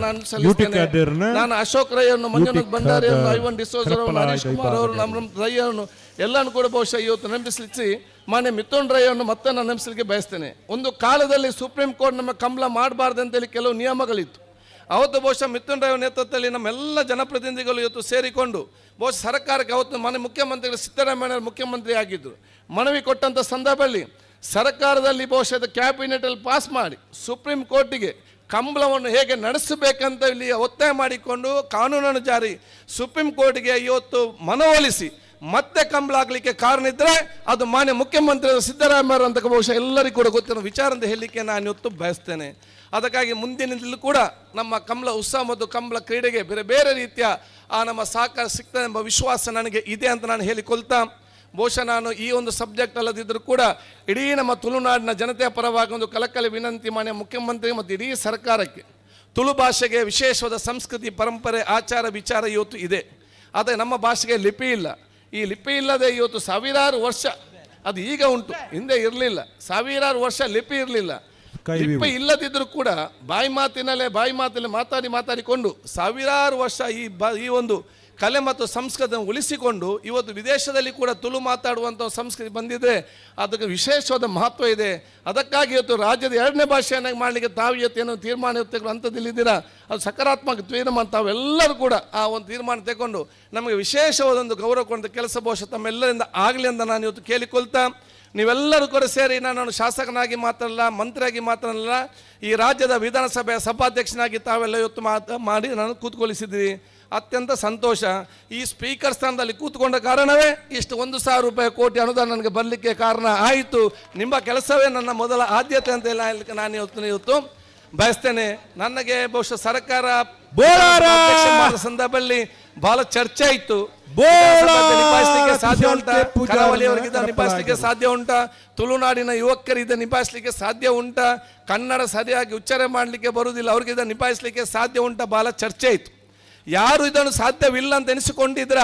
ನಾನು ಸಲ್ಲಿಸ್ತೇನೆ. ನಾನು ಅಶೋಕ್ ರೈ ಅನ್ನು, ಮಂಜುನಾಥ್ ಭಂಡಾರಿ ಅನ್ನು, ಐವನ್ ಡಿಸೋಜ್ ಅವರನ್ನು, ಹರೀಶ್ ಕುಮಾರ್ ಅವರು, ನಮ್ಮ ರೈ ಅನ್ನು ಎಲ್ಲಾನು ಕೂಡ ಬಹುಶಃ ಇವತ್ತು ನೆನಪಿಸಲಿಸಿ ಮಾನ್ಯ ಮಿಥುನ್ ರೈ ಅನ್ನು ಮತ್ತೆ ನಾನು ನೆನಪಿಸಲಿಕ್ಕೆ ಬಯಸ್ತೇನೆ. ಒಂದು ಕಾಲದಲ್ಲಿ ಸುಪ್ರೀಂ ಕೋರ್ಟ್ ನಮ್ಮ ಕಂಬಳ ಮಾಡಬಾರ್ದು ಅಂತೇಳಿ ಕೆಲವು ನಿಯಮಗಳಿತ್ತು. ಅವತ್ತು ಬಹುಶಃ ಮಿಥುನ್ ರೈ ನೇತೃತ್ವದಲ್ಲಿ ನಮ್ಮೆಲ್ಲ ಜನಪ್ರತಿನಿಧಿಗಳು ಇವತ್ತು ಸೇರಿಕೊಂಡು ಬಹುಶಃ ಸರ್ಕಾರಕ್ಕೆ, ಅವತ್ತು ಮಾನ್ಯ ಮುಖ್ಯಮಂತ್ರಿಗಳು ಸಿದ್ದರಾಮಯ್ಯ ಮುಖ್ಯಮಂತ್ರಿ ಆಗಿದ್ದರು, ಮನವಿ ಕೊಟ್ಟಂಥ ಸಂದರ್ಭದಲ್ಲಿ ಸರ್ಕಾರದಲ್ಲಿ ಬಹುಶಃ ಕ್ಯಾಬಿನೆಟಲ್ಲಿ ಪಾಸ್ ಮಾಡಿ ಸುಪ್ರೀಂ ಕೋರ್ಟಿಗೆ ಕಂಬಳವನ್ನು ಹೇಗೆ ನಡೆಸಬೇಕಂತ ಇಲ್ಲಿ ಒತ್ತಾಯ ಮಾಡಿಕೊಂಡು ಕಾನೂನನ್ನು ಜಾರಿ ಸುಪ್ರೀಂ ಕೋರ್ಟ್ಗೆ ಇವತ್ತು ಮನವೊಲಿಸಿ ಮತ್ತೆ ಕಂಬಳ ಆಗಲಿಕ್ಕೆ ಕಾರಣ ಇದ್ದರೆ ಅದು ಮಾನ್ಯ ಮುಖ್ಯಮಂತ್ರಿ ಸಿದ್ದರಾಮಯ್ಯ ಅಂತ ಬಹುಶಃ ಎಲ್ಲರಿಗೂ ಕೂಡ ಗೊತ್ತಿರೋ ವಿಚಾರ ಅಂತ ಹೇಳಲಿಕ್ಕೆ ನಾನು ಇವತ್ತು ಬಯಸ್ತೇನೆ. ಅದಕ್ಕಾಗಿ ಮುಂದಿನದಲ್ಲೂ ಕೂಡ ನಮ್ಮ ಕಂಬಳ ಉತ್ಸವ ಮತ್ತು ಕಂಬಳ ಕ್ರೀಡೆಗೆ ಬೇರೆ ಬೇರೆ ರೀತಿಯ ಆ ನಮ್ಮ ಸಹಕಾರ ಸಿಗ್ತದೆ ಎಂಬ ವಿಶ್ವಾಸ ನನಗೆ ಇದೆ ಅಂತ ನಾನು ಹೇಳಿಕೊಳ್ತಾ, ಬಹುಶಃ ನಾನು ಈ ಒಂದು ಸಬ್ಜೆಕ್ಟ್ ಅಲ್ಲದಿದ್ದರೂ ಕೂಡ ಇಡೀ ನಮ್ಮ ತುಳುನಾಡಿನ ಜನತೆಯ ಪರವಾಗಿ ಒಂದು ಕಲಕಲಿ ವಿನಂತಿ ಮಾನ್ಯ ಮುಖ್ಯಮಂತ್ರಿ ಮತ್ತು ಇಡೀ ಸರ್ಕಾರಕ್ಕೆ. ತುಳು ಭಾಷೆಗೆ ವಿಶೇಷವಾದ ಸಂಸ್ಕೃತಿ, ಪರಂಪರೆ, ಆಚಾರ ವಿಚಾರ ಇವತ್ತು ಇದೆ. ಆದರೆ ನಮ್ಮ ಭಾಷೆಗೆ ಲಿಪಿ ಇಲ್ಲ. ಈ ಲಿಪಿ ಇಲ್ಲದೆ ಇವತ್ತು ಸಾವಿರಾರು ವರ್ಷ, ಅದು ಈಗ ಉಂಟು, ಹಿಂದೆ ಇರಲಿಲ್ಲ. ಸಾವಿರಾರು ವರ್ಷ ಲಿಪಿ ಇರಲಿಲ್ಲ. ಲಿಪಿ ಇಲ್ಲದಿದ್ದರೂ ಕೂಡ ಬಾಯಿ ಮಾತಿನಲ್ಲೇ ಮಾತಾಡಿ ಮಾತಾಡಿಕೊಂಡು ಸಾವಿರಾರು ವರ್ಷ ಈ ಒಂದು ಕಲೆ ಮತ್ತು ಸಂಸ್ಕೃತಿಯನ್ನು ಉಳಿಸಿಕೊಂಡು ಇವತ್ತು ವಿದೇಶದಲ್ಲಿ ಕೂಡ ತುಳು ಮಾತಾಡುವಂಥ ಸಂಸ್ಕೃತಿ ಬಂದಿದೆ. ಅದಕ್ಕೆ ವಿಶೇಷವಾದ ಮಹತ್ವ ಇದೆ. ಅದಕ್ಕಾಗಿ ಇವತ್ತು ರಾಜ್ಯದ ಎರಡನೇ ಭಾಷೆಯನ್ನಾಗಿ ಮಾಡಲಿಕ್ಕೆ ತಾವು ಇವತ್ತು ಏನೋ ತೀರ್ಮಾನ ಹಂತದಲ್ಲಿದ್ದೀರಾ, ಅದು ಸಕಾರಾತ್ಮಕ ತೀರ್ಮಾನ. ತಾವೆಲ್ಲರೂ ಕೂಡ ಆ ಒಂದು ತೀರ್ಮಾನ ತಗೊಂಡು ನಮಗೆ ವಿಶೇಷವಾದ ಒಂದು ಗೌರವ ಕೊಡುವಂಥ ಕೆಲಸ ಬಹುಶಃ ತಮ್ಮೆಲ್ಲರಿಂದ ಆಗಲಿ ಅಂತ ನಾನು ಇವತ್ತು ಕೇಳಿಕೊಳ್ತಾ, ನೀವೆಲ್ಲರೂ ಕೂಡ ಸೇರಿ ನಾನು ಶಾಸಕನಾಗಿ ಮಾತ್ರ ಅಲ್ಲ, ಮಂತ್ರಿಯಾಗಿ ಮಾತ್ರ ಅಲ್ಲ, ಈ ರಾಜ್ಯದ ವಿಧಾನಸಭೆಯ ಸಭಾಧ್ಯಕ್ಷನಾಗಿ ತಾವೆಲ್ಲ ಇವತ್ತು ಮಾಡಿ ನಾನು ಕೂತ್ಕೊಳಿಸಿದ್ದೀರಿ. ಅತ್ಯಂತ ಸಂತೋಷ. ಈ ಸ್ಪೀಕರ್ ಸ್ಥಾನದಲ್ಲಿ ಕೂತ್ಕೊಂಡ ಕಾರಣವೇ ಇಷ್ಟು 1,000 ರೂಪಾಯಿ ಕೋಟಿ ಅನುದಾನ ನನಗೆ ಬರಲಿಕ್ಕೆ ಕಾರಣ ಆಯಿತು. ನಿಮ್ಮ ಕೆಲಸವೇ ನನ್ನ ಮೊದಲ ಆದ್ಯತೆ ಅಂತ ಎಲ್ಲ ಹೇಳಲಿಕ್ಕೆ ನಾನು ಇವತ್ತು ಬಯಸ್ತೇನೆ. ನನಗೆ ಬಹುಶಃ ಸರ್ಕಾರ ಸಂದರ್ಭದಲ್ಲಿ ಬಹಳ ಚರ್ಚೆ ಇತ್ತು. ನಿಭಾಯಿಸಲಿಕ್ಕೆ ಸಾಧ್ಯ ಉಂಟಾ? ಕರಾವಳಿಯವರಿಗೆ ನಿಭಾಯಿಸಲಿಕ್ಕೆ ಸಾಧ್ಯ ಉಂಟಾ? ತುಳುನಾಡಿನ ಯುವಕರಿಗೆ ನಿಭಾಯಿಸಲಿಕ್ಕೆ ಸಾಧ್ಯ ಉಂಟಾ? ಕನ್ನಡ ಸರಿಯಾಗಿ ಉಚ್ಚಾರ ಮಾಡಲಿಕ್ಕೆ ಬರುವುದಿಲ್ಲ, ಅವ್ರಿಗೆ ಇದನ್ನು ನಿಭಾಯಿಸಲಿಕ್ಕೆ ಸಾಧ್ಯ ಉಂಟಾ? ಬಹಳ ಚರ್ಚೆ ಇತ್ತು. ಯಾರು ಇದನ್ನು ಸಾಧ್ಯವಿಲ್ಲ ಅಂತ ಎನಿಸಿಕೊಂಡಿದ್ರ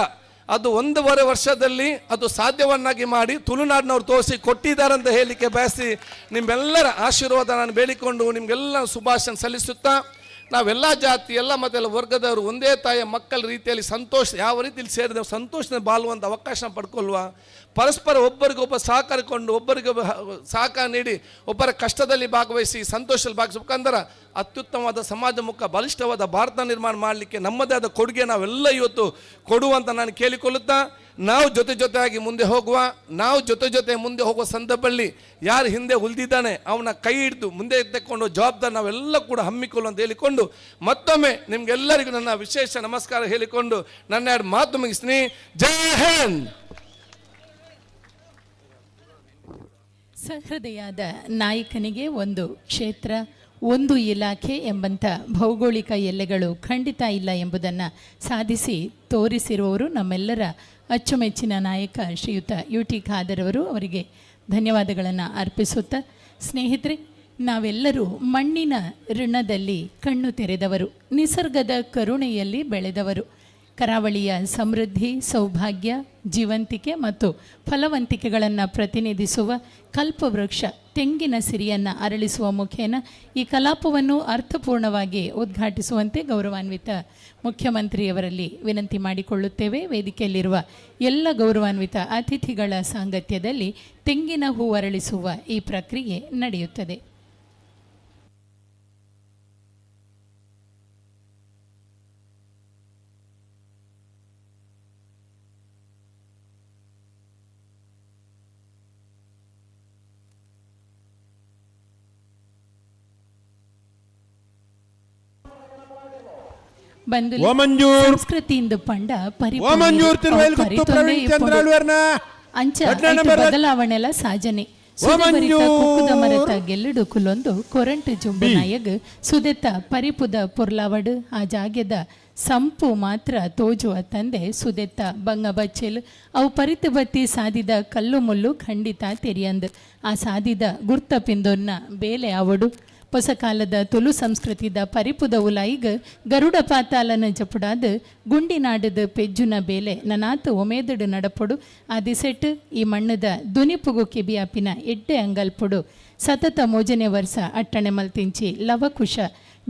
ಅದು 1.5 ವರ್ಷದಲ್ಲಿ ಅದು ಸಾಧ್ಯವನ್ನಾಗಿ ಮಾಡಿ ತುಳುನಾಡಿನವ್ರು ತೋರಿಸಿ ಕೊಟ್ಟಿದ್ದಾರೆ ಅಂತ ಹೇಳಲಿಕ್ಕೆ ಬಯಸಿ ನಿಮ್ಮೆಲ್ಲರ ಆಶೀರ್ವಾದ ನಾನು ಬೇಡಿಕೊಂಡು ನಿಮಗೆಲ್ಲ ಶುಭಾಶಯ ಸಲ್ಲಿಸುತ್ತಾ, ನಾವೆಲ್ಲ ಜಾತಿ, ಎಲ್ಲ ಮತ್ತೆಲ್ಲ ವರ್ಗದವರು ಒಂದೇ ತಾಯಿಯ ಮಕ್ಕಳ ರೀತಿಯಲ್ಲಿ ಸಂತೋಷ ಯಾವ ರೀತಿಯಲ್ಲಿ ಸೇರಿದ ಸಂತೋಷದ ಬಾಳುವಂಥ ಅವಕಾಶ ಪಡ್ಕೊಳ್ಳುವ, ಪರಸ್ಪರ ಒಬ್ಬರಿಗೊಬ್ಬ ಸಹಕರಿಕೊಂಡು ಒಬ್ಬರಿಗೊಬ್ಬ ಸಹಕಾರ ನೀಡಿ ಒಬ್ಬರ ಕಷ್ಟದಲ್ಲಿ ಭಾಗವಹಿಸಿ ಸಂತೋಷದಲ್ಲಿ ಭಾಗವಹಿಸುವ ಮುಖಾಂತರ ಅತ್ಯುತ್ತಮವಾದ ಸಮಾಜಮುಖ ಬಲಿಷ್ಠವಾದ ಭಾರತ ನಿರ್ಮಾಣ ಮಾಡಲಿಕ್ಕೆ ನಮ್ಮದೇ ಆದ ಕೊಡುಗೆ ನಾವೆಲ್ಲ ಇವತ್ತು ಕೊಡುವಂತ ನಾನು ಕೇಳಿಕೊಳ್ಳುತ್ತಾ, ನಾವು ಜೊತೆ ಜೊತೆಯಾಗಿ ಮುಂದೆ ಹೋಗುವ, ನಾವು ಜೊತೆ ಜೊತೆ ಮುಂದೆ ಹೋಗುವ ಸಂದರ್ಭದಲ್ಲಿ ಯಾರು ಹಿಂದೆ ಉಳಿದಿದ್ದಾನೆ ಅವನ ಕೈ ಹಿಡಿದು ಮುಂದೆ ಎತ್ತಕೊಂಡು ಜವಾಬ್ದಾರಿ ನಾವೆಲ್ಲ ಕೂಡ ಹಮ್ಮಿಕೊಳ್ಳು ಅಂತ ಹೇಳಿಕೊಂಡು ಮತ್ತೊಮ್ಮೆ ನಿಮಗೆಲ್ಲರಿಗೂ ನನ್ನ ವಿಶೇಷ ನಮಸ್ಕಾರ ಹೇಳಿಕೊಂಡು ನನ್ನ ಎರಡು ಮಾತು ಮುಗಿಸ್ತೀನಿ. ಜೈ ಹಿಂದ್. ಸಹೃದಯದ ನಾಯಕನಿಗೆ ಒಂದು ಕ್ಷೇತ್ರ, ಒಂದು ಇಲಾಖೆ ಎಂಬಂಥ ಭೌಗೋಳಿಕ ಎಲ್ಲೆಗಳು ಖಂಡಿತ ಇಲ್ಲ ಎಂಬುದನ್ನು ಸಾಧಿಸಿ ತೋರಿಸಿರುವವರು ನಮ್ಮೆಲ್ಲರ ಅಚ್ಚುಮೆಚ್ಚಿನ ನಾಯಕ ಶ್ರೀಯುತ ಯು.ಟಿ. ಖಾದರ್ ಅವರು. ಅವರಿಗೆ ಧನ್ಯವಾದಗಳನ್ನು ಅರ್ಪಿಸುತ್ತಾ, ಸ್ನೇಹಿತರೆ, ನಾವೆಲ್ಲರೂ ಮಣ್ಣಿನ ಋಣದಲ್ಲಿ ಕಣ್ಣು ತೆರೆದವರು, ನಿಸರ್ಗದ ಕರುಣೆಯಲ್ಲಿ ಬೆಳೆದವರು. ಕರಾವಳಿಯ ಸಮೃದ್ಧಿ, ಸೌಭಾಗ್ಯ, ಜೀವಂತಿಕೆ ಮತ್ತು ಫಲವಂತಿಕೆಗಳನ್ನು ಪ್ರತಿನಿಧಿಸುವ ಕಲ್ಪವೃಕ್ಷ ತೆಂಗಿನ ಸಿರಿಯನ್ನು ಅರಳಿಸುವ ಮುಖೇನ ಈ ಕಲಾಪವನ್ನು ಅರ್ಥಪೂರ್ಣವಾಗಿ ಉದ್ಘಾಟಿಸುವಂತೆ ಗೌರವಾನ್ವಿತ ಮುಖ್ಯಮಂತ್ರಿಯವರಲ್ಲಿ ವಿನಂತಿ ಮಾಡಿಕೊಳ್ಳುತ್ತೇವೆ. ವೇದಿಕೆಯಲ್ಲಿರುವ ಎಲ್ಲ ಗೌರವಾನ್ವಿತ ಅತಿಥಿಗಳ ಸಾಂಗತ್ಯದಲ್ಲಿ ತೆಂಗಿನ ಹೂ ಅರಳಿಸುವ ಈ ಪ್ರಕ್ರಿಯೆ ನಡೆಯುತ್ತದೆ. ಬಂದು ಓಮಂಜೂರ್. ಸಂಸ್ಕೃತಿಯಿಂದ ಪಂಡ ಓಮಂಜೂರ್ ತಿರುವೈಲ್ಗುತ್ತು ಪ್ರವೀಣ್ ಚಂದ್ರ ಆಳ್ವೇರ್ನ ಅಂಚ ರಡ್ಡನೇ ಐತ ನಂಬರ್ ಬದಲಾವಣೆಲ ಸಾಜನೆ ಸುದೆಬರಿತ ಕುಕ್ಕುದ ಮರತ ಗೆಲ್ಲುಡು ಕುಲೊಂದು ಕೊರಂಟು ಜುಂಬು ನಾಯಗ್ ಸುದೆತ ಪರಿಪುದ ಪೊರ್ಲಾವಡು ಆ ಜಾಗೆದ ಸಂಪು ಮಾತ್ರ ತೋಜುವ ತಂದೆ ಸುದೆತ್ತ ಬಂಗ ಬಚ್ಚೆಲ್ ಅವು ಪರಿತು ಬತ್ತಿ ಸಾದಿದ ಕಲ್ಲು ಮುಳ್ಳು ಖಂಡಿತ ತೆರಿಯಂದ್ ಆ ಸಾದಿದ ಗುರ್ತ ಪಿಂದೊನ್ನ ಬೇಲೆ ಆವಡು. ಹೊಸ ಕಾಲದ ತುಳು ಸಂಸ್ಕೃತಿದ ಪರಿಪುದ ಉಲಾಯಿಗ್ ಗರುಡ ಪಾತಾಲನ ಜಪುಡಾದ್ ಗುಂಡಿನಾಡದ ಪೆಜ್ಜುನ ಬೇಲೆ ನನಾತ್ ಒಮೇದಡು ನಡಪೊಡು. ಆ ದಿಸೆಟ್ ಈ ಮಣ್ಣದ ದುನಿಪುಗು ಕೆಬಿಯಾಪಿನ ಎಡ್ಡೆ ಅಂಗಲ್ಪೊಡು ಸತತ ಮೋಜನೆ ವರ್ಷ ಅಟ್ಟಣೆ ಮಲ್ತಿಂಚಿ ಲವಕುಶ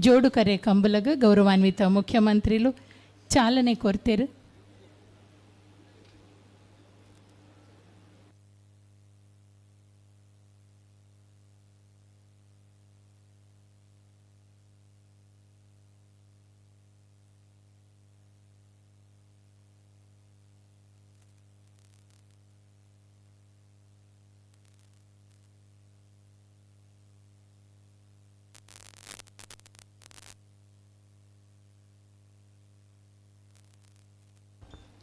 ಜೋಡುಕರೆ ಕಂಬಲಗ ಗೌರವಾನ್ವಿತ ಮುಖ್ಯಮಂತ್ರಿಲು ಚಾಲನೆ ಕೊರ್ತೆರು.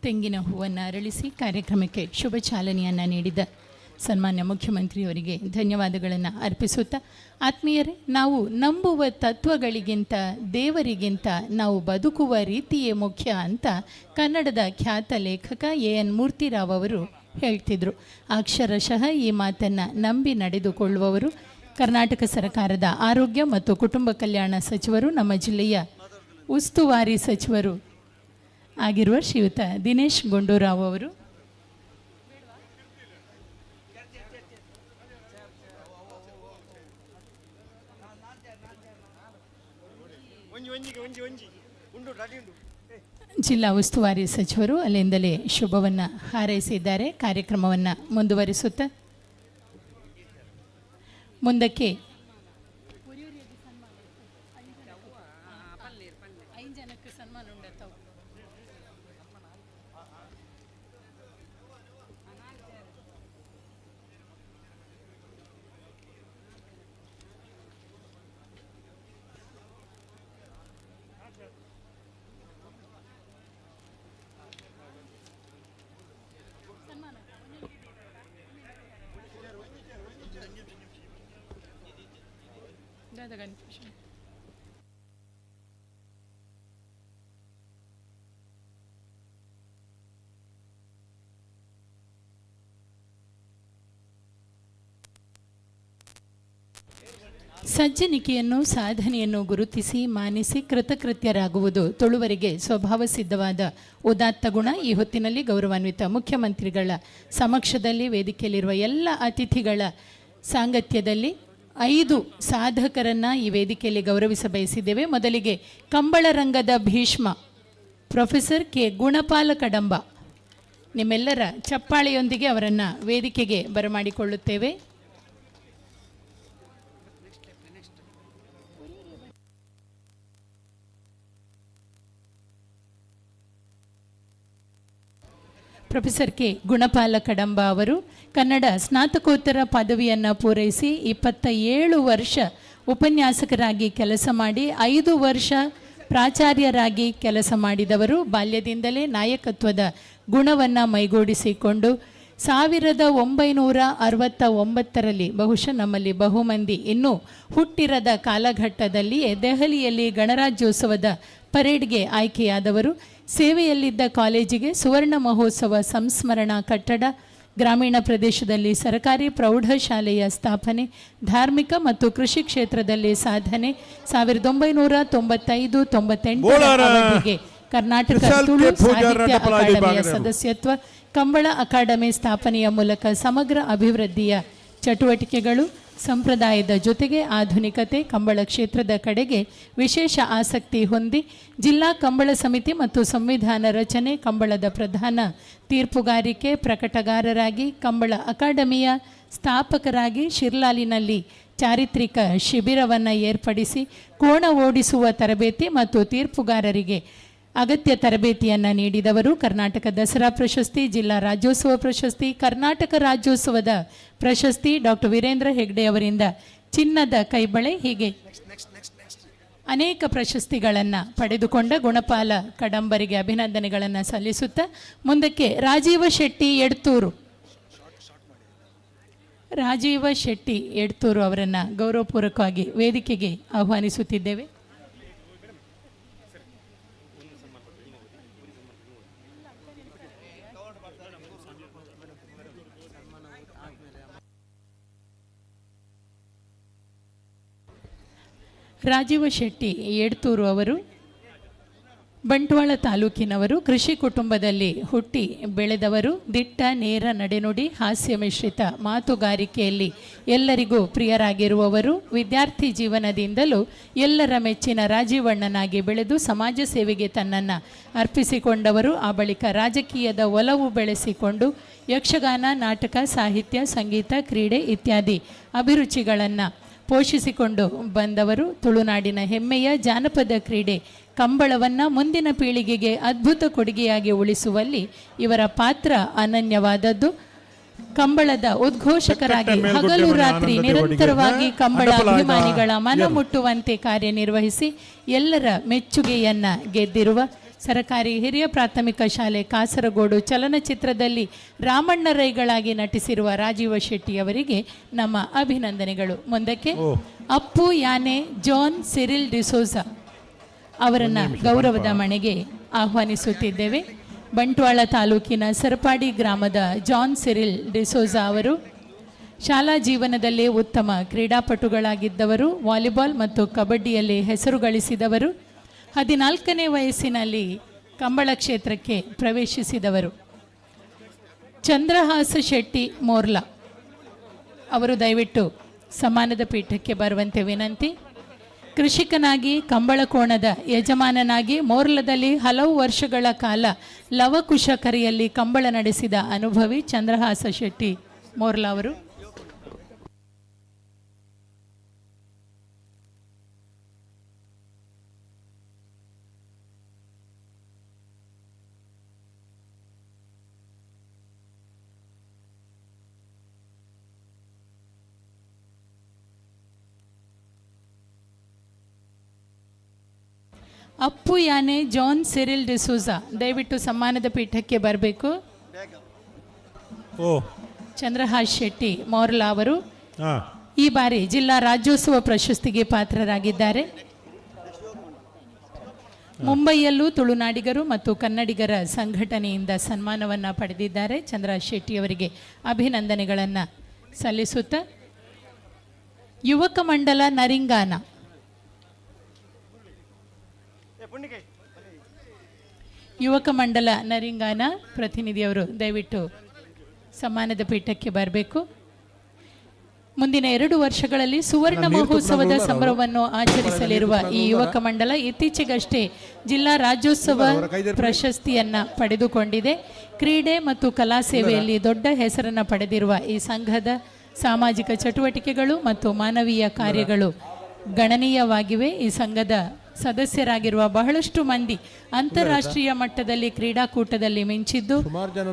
ತೆಂಗಿನ ಹೂವನ್ನು ಅರಳಿಸಿ ಕಾರ್ಯಕ್ರಮಕ್ಕೆ ಶುಭ ಚಾಲನೆಯನ್ನು ನೀಡಿದ ಸನ್ಮಾನ್ಯ ಮುಖ್ಯಮಂತ್ರಿಯವರಿಗೆ ಧನ್ಯವಾದಗಳನ್ನು ಅರ್ಪಿಸುತ್ತಾ, ಆತ್ಮೀಯರೇ, ನಾವು ನಂಬುವ ತತ್ವಗಳಿಗಿಂತ ದೇವರಿಗಿಂತ ನಾವು ಬದುಕುವ ರೀತಿಯೇ ಮುಖ್ಯ ಅಂತ ಕನ್ನಡದ ಖ್ಯಾತ ಲೇಖಕ ಎ.ಎನ್. ಮೂರ್ತಿರಾವ್ ಅವರು ಹೇಳ್ತಿದ್ರು. ಅಕ್ಷರಶಃ ಈ ಮಾತನ್ನು ನಂಬಿ ನಡೆದುಕೊಳ್ಳುವವರು ಕರ್ನಾಟಕ ಸರ್ಕಾರದ ಆರೋಗ್ಯ ಮತ್ತು ಕುಟುಂಬ ಕಲ್ಯಾಣ ಸಚಿವರು, ನಮ್ಮ ಜಿಲ್ಲೆಯ ಉಸ್ತುವಾರಿ ಸಚಿವರು ಆಗಿರುವ ಶ್ರೀಯುತ ದಿನೇಶ್ ಗುಂಡೂರಾವ್ ಅವರು. ಜಿಲ್ಲಾ ಉಸ್ತುವಾರಿ ಸಚಿವರು ಅಲ್ಲಿಂದಲೇ ಶುಭವನ್ನು ಹಾರೈಸಿದ್ದಾರೆ. ಕಾರ್ಯಕ್ರಮವನ್ನು ಮುಂದುವರಿಸುತ್ತಾ ಮುಂದಕ್ಕೆ ಸಜ್ಜನಿಕೆಯನ್ನು ಸಾಧನೆಯನ್ನು ಗುರುತಿಸಿ ಮಾನಿಸಿ ಕೃತಕೃತ್ಯರಾಗುವುದು ತುಳುವರಿಗೆ ಸ್ವಭಾವ ಸಿದ್ಧವಾದ ಉದಾತ್ತ ಗುಣ. ಈ ಹೊತ್ತಿನಲ್ಲಿ ಗೌರವಾನ್ವಿತ ಮುಖ್ಯಮಂತ್ರಿಗಳ ಸಮಕ್ಷದಲ್ಲಿ ವೇದಿಕೆಯಲ್ಲಿರುವ ಎಲ್ಲ ಅತಿಥಿಗಳ ಸಾಂಗತ್ಯದಲ್ಲಿ 5 ಸಾಧಕರನ್ನು ಈ ವೇದಿಕೆಯಲ್ಲಿ ಗೌರವಿಸ ಬಯಸಿದ್ದೇವೆ. ಮೊದಲಿಗೆ ಕಂಬಳ ರಂಗದ ಭೀಷ್ಮ ಪ್ರೊಫೆಸರ್ ಕೆ ಗುಣಪಾಲ ಕಡಂಬ, ನಿಮ್ಮೆಲ್ಲರ ಚಪ್ಪಾಳೆಯೊಂದಿಗೆ ಅವರನ್ನು ವೇದಿಕೆಗೆ ಬರಮಾಡಿಕೊಳ್ಳುತ್ತೇವೆ. ಪ್ರೊಫೆಸರ್ ಕೆ ಗುಣಪಾಲ ಕಡಂಬ ಅವರು ಕನ್ನಡ ಸ್ನಾತಕೋತ್ತರ ಪದವಿಯನ್ನು ಪೂರೈಸಿ 27 ವರ್ಷ ಉಪನ್ಯಾಸಕರಾಗಿ ಕೆಲಸ ಮಾಡಿ 5 ವರ್ಷ ಪ್ರಾಚಾರ್ಯರಾಗಿ ಕೆಲಸ ಮಾಡಿದವರು. ಬಾಲ್ಯದಿಂದಲೇ ನಾಯಕತ್ವದ ಗುಣವನ್ನು ಮೈಗೂಡಿಸಿಕೊಂಡು 1969ರಲ್ಲಿ ಬಹುಶಃ ನಮ್ಮಲ್ಲಿ ಬಹುಮಂದಿ ಇನ್ನೂ ಹುಟ್ಟಿರದ ಕಾಲಘಟ್ಟದಲ್ಲಿಯೇ ದೆಹಲಿಯಲ್ಲಿ ಗಣರಾಜ್ಯೋತ್ಸವದ ಪರೇಡ್ಗೆ ಆಯ್ಕೆಯಾದವರು. ಸೇವೆಯಲ್ಲಿದ್ದ ಕಾಲೇಜಿಗೆ ಸುವರ್ಣ ಮಹೋತ್ಸವ ಸಂಸ್ಮರಣಾ ಕಟ್ಟಡ, ಗ್ರಾಮೀಣ ಪ್ರದೇಶದಲ್ಲಿ ಸರ್ಕಾರಿ ಪ್ರೌಢಶಾಲೆಯ ಸ್ಥಾಪನೆ, ಧಾರ್ಮಿಕ ಮತ್ತು ಕೃಷಿ ಕ್ಷೇತ್ರದಲ್ಲಿ ಸಾಧನೆ, 1995-98 ಅವಧಿಗೆ ಕರ್ನಾಟಕ ವಿಶಾಲ್ ತುಳು ಕೆ. ಪೂಜಾರ್ ಸಾಹಿತ್ಯ ಅಡ್ಡಪಲಾಯಿ ಅಕಾಡೆಮಿಯ ವಿಭಾಗದವರು. ಸದಸ್ಯತ್ವ, ಕಂಬಳ ಅಕಾಡೆಮಿ ಸ್ಥಾಪನೆಯ ಮೂಲಕ ಸಮಗ್ರ ಅಭಿವೃದ್ಧಿಯ ಚಟುವಟಿಕೆಗಳು, ಸಂಪ್ರದಾಯದ ಜೊತೆಗೆ ಆಧುನಿಕತೆ, ಕಂಬಳ ಕ್ಷೇತ್ರದ ಕಡೆಗೆ ವಿಶೇಷ ಆಸಕ್ತಿ ಹೊಂದಿ ಜಿಲ್ಲಾ ಕಂಬಳ ಸಮಿತಿ ಮತ್ತು ಸಂವಿಧಾನ ರಚನೆ, ಕಂಬಳದ ಪ್ರಧಾನ ತೀರ್ಪುಗಾರಿಕೆ, ಪ್ರಕಟಗಾರರಾಗಿ, ಕಂಬಳ ಅಕಾಡೆಮಿಯ ಸ್ಥಾಪಕರಾಗಿ ಶಿರ್ಲಾಲಿನಲ್ಲಿ ಚಾರಿತ್ರಿಕ ಶಿಬಿರವನ್ನು ಏರ್ಪಡಿಸಿ ಕೋಣ ಓಡಿಸುವ ತರಬೇತಿ ಮತ್ತು ತೀರ್ಪುಗಾರರಿಗೆ ಅಗತ್ಯ ತರಬೇತಿಯನ್ನು ನೀಡಿದವರು. ಕರ್ನಾಟಕ ದಸರಾ ಪ್ರಶಸ್ತಿ, ಜಿಲ್ಲಾ ರಾಜ್ಯೋತ್ಸವ ಪ್ರಶಸ್ತಿ, ಕರ್ನಾಟಕ ರಾಜ್ಯೋತ್ಸವದ ಪ್ರಶಸ್ತಿ, ಡಾಕ್ಟರ್ ವೀರೇಂದ್ರ ಹೆಗ್ಡೆ ಅವರಿಂದ ಚಿನ್ನದ ಕೈಬಳೆ, ಹೀಗೆ ಅನೇಕ ಪ್ರಶಸ್ತಿಗಳನ್ನು ಪಡೆದುಕೊಂಡ ಗುಣಪಾಲ ಕಡಂಬರಿಗೆ ಅಭಿನಂದನೆಗಳನ್ನು ಸಲ್ಲಿಸುತ್ತಾ ಮುಂದಕ್ಕೆ ರಾಜೀವ ಶೆಟ್ಟಿ ಎಡ್ತೂರು, ರಾಜೀವ ಶೆಟ್ಟಿ ಎಡ್ತೂರು ಅವರನ್ನು ಗೌರವಪೂರ್ವಕವಾಗಿ ವೇದಿಕೆಗೆ ಆಹ್ವಾನಿಸುತ್ತಿದ್ದೇವೆ. ರಾಜೀವ ಶೆಟ್ಟಿ ಎಡ್ತೂರು ಅವರು ಬಂಟ್ವಾಳ ತಾಲೂಕಿನವರು. ಕೃಷಿ ಕುಟುಂಬದಲ್ಲಿ ಹುಟ್ಟಿ ಬೆಳೆದವರು. ದಿಟ್ಟ ನೇರ ನಡೆನುಡಿ, ಹಾಸ್ಯ ಮಿಶ್ರಿತ ಮಾತುಗಾರಿಕೆಯಲ್ಲಿ ಎಲ್ಲರಿಗೂ ಪ್ರಿಯರಾಗಿರುವವರು. ವಿದ್ಯಾರ್ಥಿ ಜೀವನದಿಂದಲೂ ಎಲ್ಲರ ಮೆಚ್ಚಿನ ರಾಜೀವಣ್ಣನಾಗಿ ಬೆಳೆದು ಸಮಾಜ ಸೇವೆಗೆ ತನ್ನನ್ನು ಅರ್ಪಿಸಿಕೊಂಡವರು. ಆ ಬಳಿಕ ರಾಜಕೀಯದ ಒಲವು ಬೆಳೆಸಿಕೊಂಡು ಯಕ್ಷಗಾನ, ನಾಟಕ, ಸಾಹಿತ್ಯ, ಸಂಗೀತ, ಕ್ರೀಡೆ ಇತ್ಯಾದಿ ಅಭಿರುಚಿಗಳನ್ನು ಪೋಷಿಸಿಕೊಂಡು ಬಂದವರು. ತುಳುನಾಡಿನ ಹೆಮ್ಮೆಯ ಜಾನಪದ ಕ್ರೀಡೆ ಕಂಬಳವನ್ನು ಮುಂದಿನ ಪೀಳಿಗೆಗೆ ಅದ್ಭುತ ಕೊಡುಗೆಯಾಗಿ ಉಳಿಸುವಲ್ಲಿ ಇವರ ಪಾತ್ರ ಅನನ್ಯವಾದದ್ದು. ಕಂಬಳದ ಉದ್ಘೋಷಕರಾಗಿ ಹಗಲು ರಾತ್ರಿ ನಿರಂತರವಾಗಿ ಕಂಬಳ ಅಭಿಮಾನಿಗಳ ಮನ ಮುಟ್ಟುವಂತೆ ಕಾರ್ಯನಿರ್ವಹಿಸಿ ಎಲ್ಲರ ಮೆಚ್ಚುಗೆಯನ್ನ ಗೆದ್ದಿರುವ, ಸರಕಾರಿ ಹಿರಿಯ ಪ್ರಾಥಮಿಕ ಶಾಲೆ ಕಾಸರಗೋಡು ಚಲನಚಿತ್ರದಲ್ಲಿ ರಾಮಣ್ಣ ರೈಗಳಾಗಿ ನಟಿಸಿರುವ ರಾಜೀವ ಶೆಟ್ಟಿ ಅವರಿಗೆ ನಮ್ಮ ಅಭಿನಂದನೆಗಳು. ಮುಂದಕ್ಕೆ ಅಪ್ಪು ಯಾನೆ ಜಾನ್ ಸಿರಿಲ್ ಡಿಸೋಜಾ ಅವರನ್ನು ಗೌರವದ ಮಣೆಗೆ ಆಹ್ವಾನಿಸುತ್ತಿದ್ದೇವೆ. ಬಂಟ್ವಾಳ ತಾಲೂಕಿನ ಸರಪಾಡಿ ಗ್ರಾಮದ ಜಾನ್ ಸಿರಿಲ್ ಡಿಸೋಜಾ ಅವರು ಶಾಲಾ ಜೀವನದಲ್ಲೇ ಉತ್ತಮ ಕ್ರೀಡಾಪಟುಗಳಾಗಿದ್ದವರು. ವಾಲಿಬಾಲ್ ಮತ್ತು ಕಬಡ್ಡಿಯಲ್ಲಿ ಹೆಸರು ಗಳಿಸಿದವರು. 14ನೇ ವಯಸ್ಸಿನಲ್ಲಿ ಕಂಬಳ ಕ್ಷೇತ್ರಕ್ಕೆ ಪ್ರವೇಶಿಸಿದವರು. ಚಂದ್ರಹಾಸ ಶೆಟ್ಟಿ ಮೋರ್ಲಾ ಅವರು ದಯವಿಟ್ಟು ಸಮ್ಮಾನದ ಪೀಠಕ್ಕೆ ಬರುವಂತೆ ವಿನಂತಿ. ಕೃಷಿಕನಾಗಿ, ಕಂಬಳಕೋಣದ ಯಜಮಾನನಾಗಿ ಮೋರ್ಲದಲ್ಲಿ ಹಲವು ವರ್ಷಗಳ ಕಾಲ ಲವಕುಶ ಕರೆಯಲ್ಲಿ ಕಂಬಳ ನಡೆಸಿದ ಅನುಭವಿ ಚಂದ್ರಹಾಸ ಶೆಟ್ಟಿ ಮೋರ್ಲಾ ಅವರು. ಅಪ್ಪು ಯಾನೆ ಜಾನ್ ಸಿರಿಲ್ ಡಿಸೋಜಾ ದಯವಿಟ್ಟು ಸಮ್ಮಾನದ ಪೀಠಕ್ಕೆ ಬರಬೇಕು. ಚಂದ್ರಹಾಸ್ ಶೆಟ್ಟಿ ಮೋರ್ಲಾ ಅವರು ಈ ಬಾರಿ ಜಿಲ್ಲಾ ರಾಜ್ಯೋತ್ಸವ ಪ್ರಶಸ್ತಿಗೆ ಪಾತ್ರರಾಗಿದ್ದಾರೆ. ಮುಂಬೈಯಲ್ಲೂ ತುಳುನಾಡಿಗರು ಮತ್ತು ಕನ್ನಡಿಗರ ಸಂಘಟನೆಯಿಂದ ಸನ್ಮಾನವನ್ನು ಪಡೆದಿದ್ದಾರೆ. ಚಂದ್ರ ಶೆಟ್ಟಿ ಅವರಿಗೆ ಅಭಿನಂದನೆಗಳನ್ನು ಸಲ್ಲಿಸುತ್ತಾ, ಯುವಕ ಮಂಡಲ ನರಿಂಗಾನ, ಯುವಕ ಮಂಡಲ ನರಿಂಗಾನ ಪ್ರತಿನಿಧಿಯವರು ದಯವಿಟ್ಟು ಸಮ್ಮಾನದ ಪೀಠಕ್ಕೆ ಬರಬೇಕು. ಮುಂದಿನ 2 ವರ್ಷಗಳಲ್ಲಿ ಸುವರ್ಣ ಮಹೋತ್ಸವದ ಸಂಭ್ರಮವನ್ನು ಆಚರಿಸಲಿರುವ ಈ ಯುವಕ ಮಂಡಲ ಇತ್ತೀಚೆಗಷ್ಟೇ ಜಿಲ್ಲಾ ರಾಜ್ಯೋತ್ಸವ ಪ್ರಶಸ್ತಿಯನ್ನ ಪಡೆದುಕೊಂಡಿದೆ. ಕ್ರೀಡೆ ಮತ್ತು ಕಲಾ ಸೇವೆಯಲ್ಲಿ ದೊಡ್ಡ ಹೆಸರನ್ನು ಪಡೆದಿರುವ ಈ ಸಂಘದ ಸಾಮಾಜಿಕ ಚಟುವಟಿಕೆಗಳು ಮತ್ತು ಮಾನವೀಯ ಕಾರ್ಯಗಳು ಗಣನೀಯವಾಗಿವೆ. ಈ ಸಂಘದ ಸದಸ್ಯರಾಗಿರುವ ಬಹಳಷ್ಟು ಮಂದಿ ಅಂತಾರಾಷ್ಟ್ರೀಯ ಮಟ್ಟದಲ್ಲಿ ಕ್ರೀಡಾಕೂಟದಲ್ಲಿ ಮಿಂಚಿದ್ದು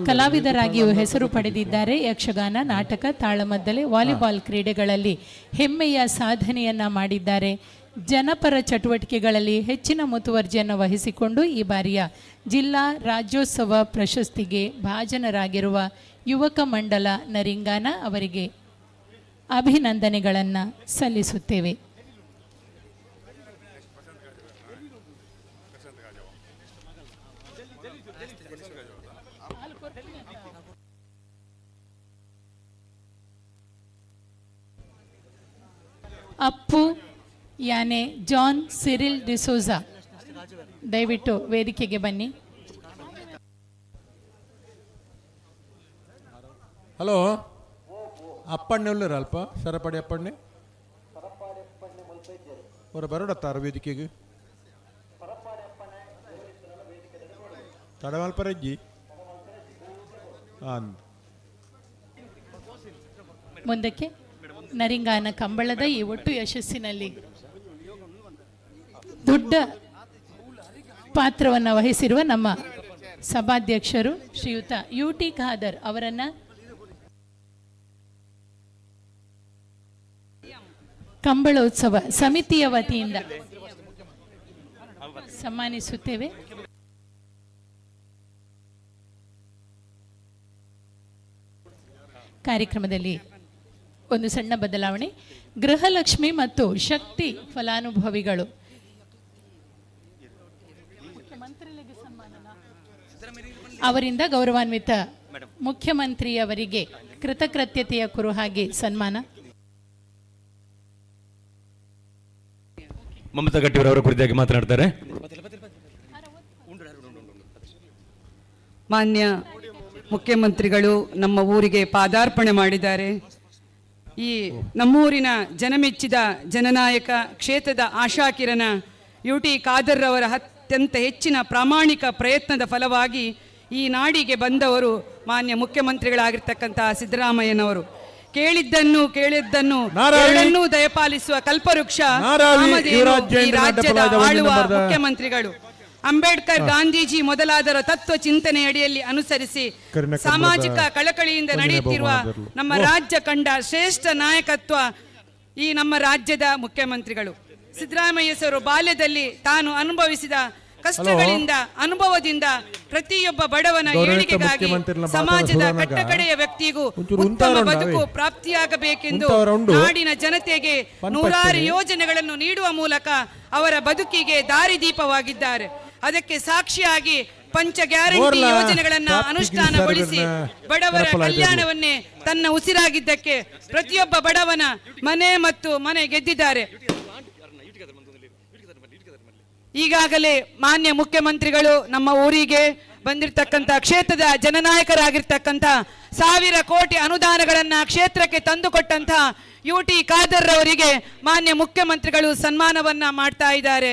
ಕಲಾವಿದರಾಗಿಯೂ ಹೆಸರು ಪಡೆದಿದ್ದಾರೆ. ಯಕ್ಷಗಾನ, ನಾಟಕ, ತಾಳಮದ್ದಲೆ, ವಾಲಿಬಾಲ್ ಕ್ರೀಡೆಗಳಲ್ಲಿ ಹೆಮ್ಮೆಯ ಸಾಧನೆಯನ್ನ ಮಾಡಿದ್ದಾರೆ. ಜನಪರ ಚಟುವಟಿಕೆಗಳಲ್ಲಿ ಹೆಚ್ಚಿನ ಮುತುವರ್ಜಿಯನ್ನು ವಹಿಸಿಕೊಂಡು ಈ ಬಾರಿಯ ಜಿಲ್ಲಾ ರಾಜ್ಯೋತ್ಸವ ಪ್ರಶಸ್ತಿಗೆ ಭಾಜನರಾಗಿರುವ ಯುವಕ ಮಂಡಲ ನರಿಂಗಾನ ಅವರಿಗೆ ಅಭಿನಂದನೆಗಳನ್ನು ಸಲ್ಲಿಸುತ್ತೇವೆ. ಅಪ್ಪು ಯಾನೆ ಜಾನ್ ಸಿರಿಲ್ ಡಿಸೋಜಾ. ದಯವಿಟ್ಟು ವೇದಿಕೆಗೆ ಬನ್ನಿ. ಹಲೋ, ಅಪ್ಪಣ್ಣೆ ಉಳ್ಳರ ಅಲ್ಪ ಸರಪಡಿ ಅಪ್ಪಣ್ಣೆ ಅವರ ಬರೋಡತ್ತಾರ ವೇದಿಕೆಗೆ ತಡಮಲ್ಪರಜ್ಜಿ ಹಾಂ. ಮುಂದಕ್ಕೆ ನರಿಂಗಾನ ಕಂಬಳದ ಈ ಒಟ್ಟು ಯಶಸ್ಸಿನಲ್ಲಿ ದೊಡ್ಡ ಪಾತ್ರವನ್ನು ವಹಿಸಿರುವ ನಮ್ಮ ಸಭಾಧ್ಯಕ್ಷರು ಶ್ರೀಯುತ ಯು ಟಿ ಖಾದರ್ ಅವರನ್ನ ಕಂಬಳೋತ್ಸವ ಸಮಿತಿಯ ವತಿಯಿಂದ ಸನ್ಮಾನಿಸುತ್ತೇವೆ. ಕಾರ್ಯಕ್ರಮದಲ್ಲಿ ಒಂದು ಸಣ್ಣ ಬದಲಾವಣೆ. ಗೃಹಲಕ್ಷ್ಮಿ ಮತ್ತು ಶಕ್ತಿ ಫಲಾನುಭವಿಗಳು ಅವರಿಂದ ಗೌರವಾನ್ವಿತ ಮುಖ್ಯಮಂತ್ರಿಯವರಿಗೆ ಕೃತಕೃತ್ಯತೆಯ ಕುರುಹಾಗಿ ಸನ್ಮಾನ. ಮಮತಾ ಗಟ್ಟಿಯವರವರ ಕುರಿತಾಗಿ ಮಾತನಾಡ್ತಾರೆ. ಮಾನ್ಯ ಮುಖ್ಯಮಂತ್ರಿಗಳು ನಮ್ಮ ಊರಿಗೆ ಪಾದಾರ್ಪಣೆ ಮಾಡಿದ್ದಾರೆ. ಈ ನಮ್ಮೂರಿನ ಜನಮೆಚ್ಚಿದ ಜನನಾಯಕ, ಕ್ಷೇತ್ರದ ಆಶಾಕಿರಣ ಯು ಟಿ ಖಾದರ್ ಅವರ ಅತ್ಯಂತ ಹೆಚ್ಚಿನ ಪ್ರಾಮಾಣಿಕ ಪ್ರಯತ್ನದ ಫಲವಾಗಿ ಈ ನಾಡಿಗೆ ಬಂದವರು ಮಾನ್ಯ ಮುಖ್ಯಮಂತ್ರಿಗಳಾಗಿರ್ತಕ್ಕಂಥ ಸಿದ್ದರಾಮಯ್ಯನವರು. ಕೇಳಿದ್ದನ್ನು ಕೇಳಿದ್ದನ್ನು ಎರಡನ್ನೂ ದಯಪಾಲಿಸುವ ಕಲ್ಪವೃಕ್ಷ ಕಾಮಧೇನು ಈ ರಾಜ್ಯದ ಆಳುವ ಮುಖ್ಯಮಂತ್ರಿಗಳು. ಅಂಬೇಡ್ಕರ್, ಗಾಂಧೀಜಿ ಮೊದಲಾದರ ತತ್ವ ಚಿಂತನೆಯಡಿಯಲ್ಲಿ ಅನುಸರಿಸಿ ಸಾಮಾಜಿಕ ಕಳಕಳಿಯಿಂದ ನಡೆಯುತ್ತಿರುವ ನಮ್ಮ ರಾಜ್ಯ ಕಂಡ ಶ್ರೇಷ್ಠ ನಾಯಕತ್ವ ಈ ನಮ್ಮ ರಾಜ್ಯದ ಮುಖ್ಯಮಂತ್ರಿಗಳು. ಸಿದ್ದರಾಮಯ್ಯ ಸರು ಬಾಲ್ಯದಲ್ಲಿ ತಾನು ಅನುಭವಿಸಿದ ಕಷ್ಟಗಳಿಂದ, ಅನುಭವದಿಂದ ಪ್ರತಿಯೊಬ್ಬ ಬಡವನ ಏಳಿಗೆಗಾಗಿ, ಸಮಾಜದ ಕಟ್ಟಕಡೆಯ ವ್ಯಕ್ತಿಗೂ ಉತ್ತಮ ಬದುಕು ಪ್ರಾಪ್ತಿಯಾಗಬೇಕೆಂದು ನಾಡಿನ ಜನತೆಗೆ ನೂರಾರು ಯೋಜನೆಗಳನ್ನು ನೀಡುವ ಮೂಲಕ ಅವರ ಬದುಕಿಗೆ ದಾರಿದೀಪವಾಗಿದ್ದಾರೆ. ಅದಕ್ಕೆ ಸಾಕ್ಷಿಯಾಗಿ ಪಂಚ ಗ್ಯಾರಂಟಿ ಯೋಜನೆಗಳನ್ನ ಅನುಷ್ಠಾನಗೊಳಿಸಿ ಬಡವರ ಕಲ್ಯಾಣವನ್ನೇ ತನ್ನ ಉಸಿರಾಗಿದ್ದಕ್ಕೆ ಪ್ರತಿಯೊಬ್ಬ ಬಡವನ ಮನೆ ಮತ್ತು ಮನೆ ಗೆದ್ದಿದ್ದಾರೆ. ಈಗಾಗಲೇ ಮಾನ್ಯ ಮುಖ್ಯಮಂತ್ರಿಗಳು ನಮ್ಮ ಊರಿಗೆ ಬಂದಿರತಕ್ಕಂಥ ಕ್ಷೇತ್ರದ ಜನನಾಯಕರಾಗಿರ್ತಕ್ಕಂಥ 1000 ಕೋಟಿ ಅನುದಾನಗಳನ್ನ ಕ್ಷೇತ್ರಕ್ಕೆ ತಂದುಕೊಟ್ಟಂತಹ ಯು ಟಿ ಖಾದರ್ ಅವರಿಗೆ ಮಾನ್ಯ ಮುಖ್ಯಮಂತ್ರಿಗಳು ಸನ್ಮಾನವನ್ನ ಮಾಡ್ತಾ ಇದ್ದಾರೆ.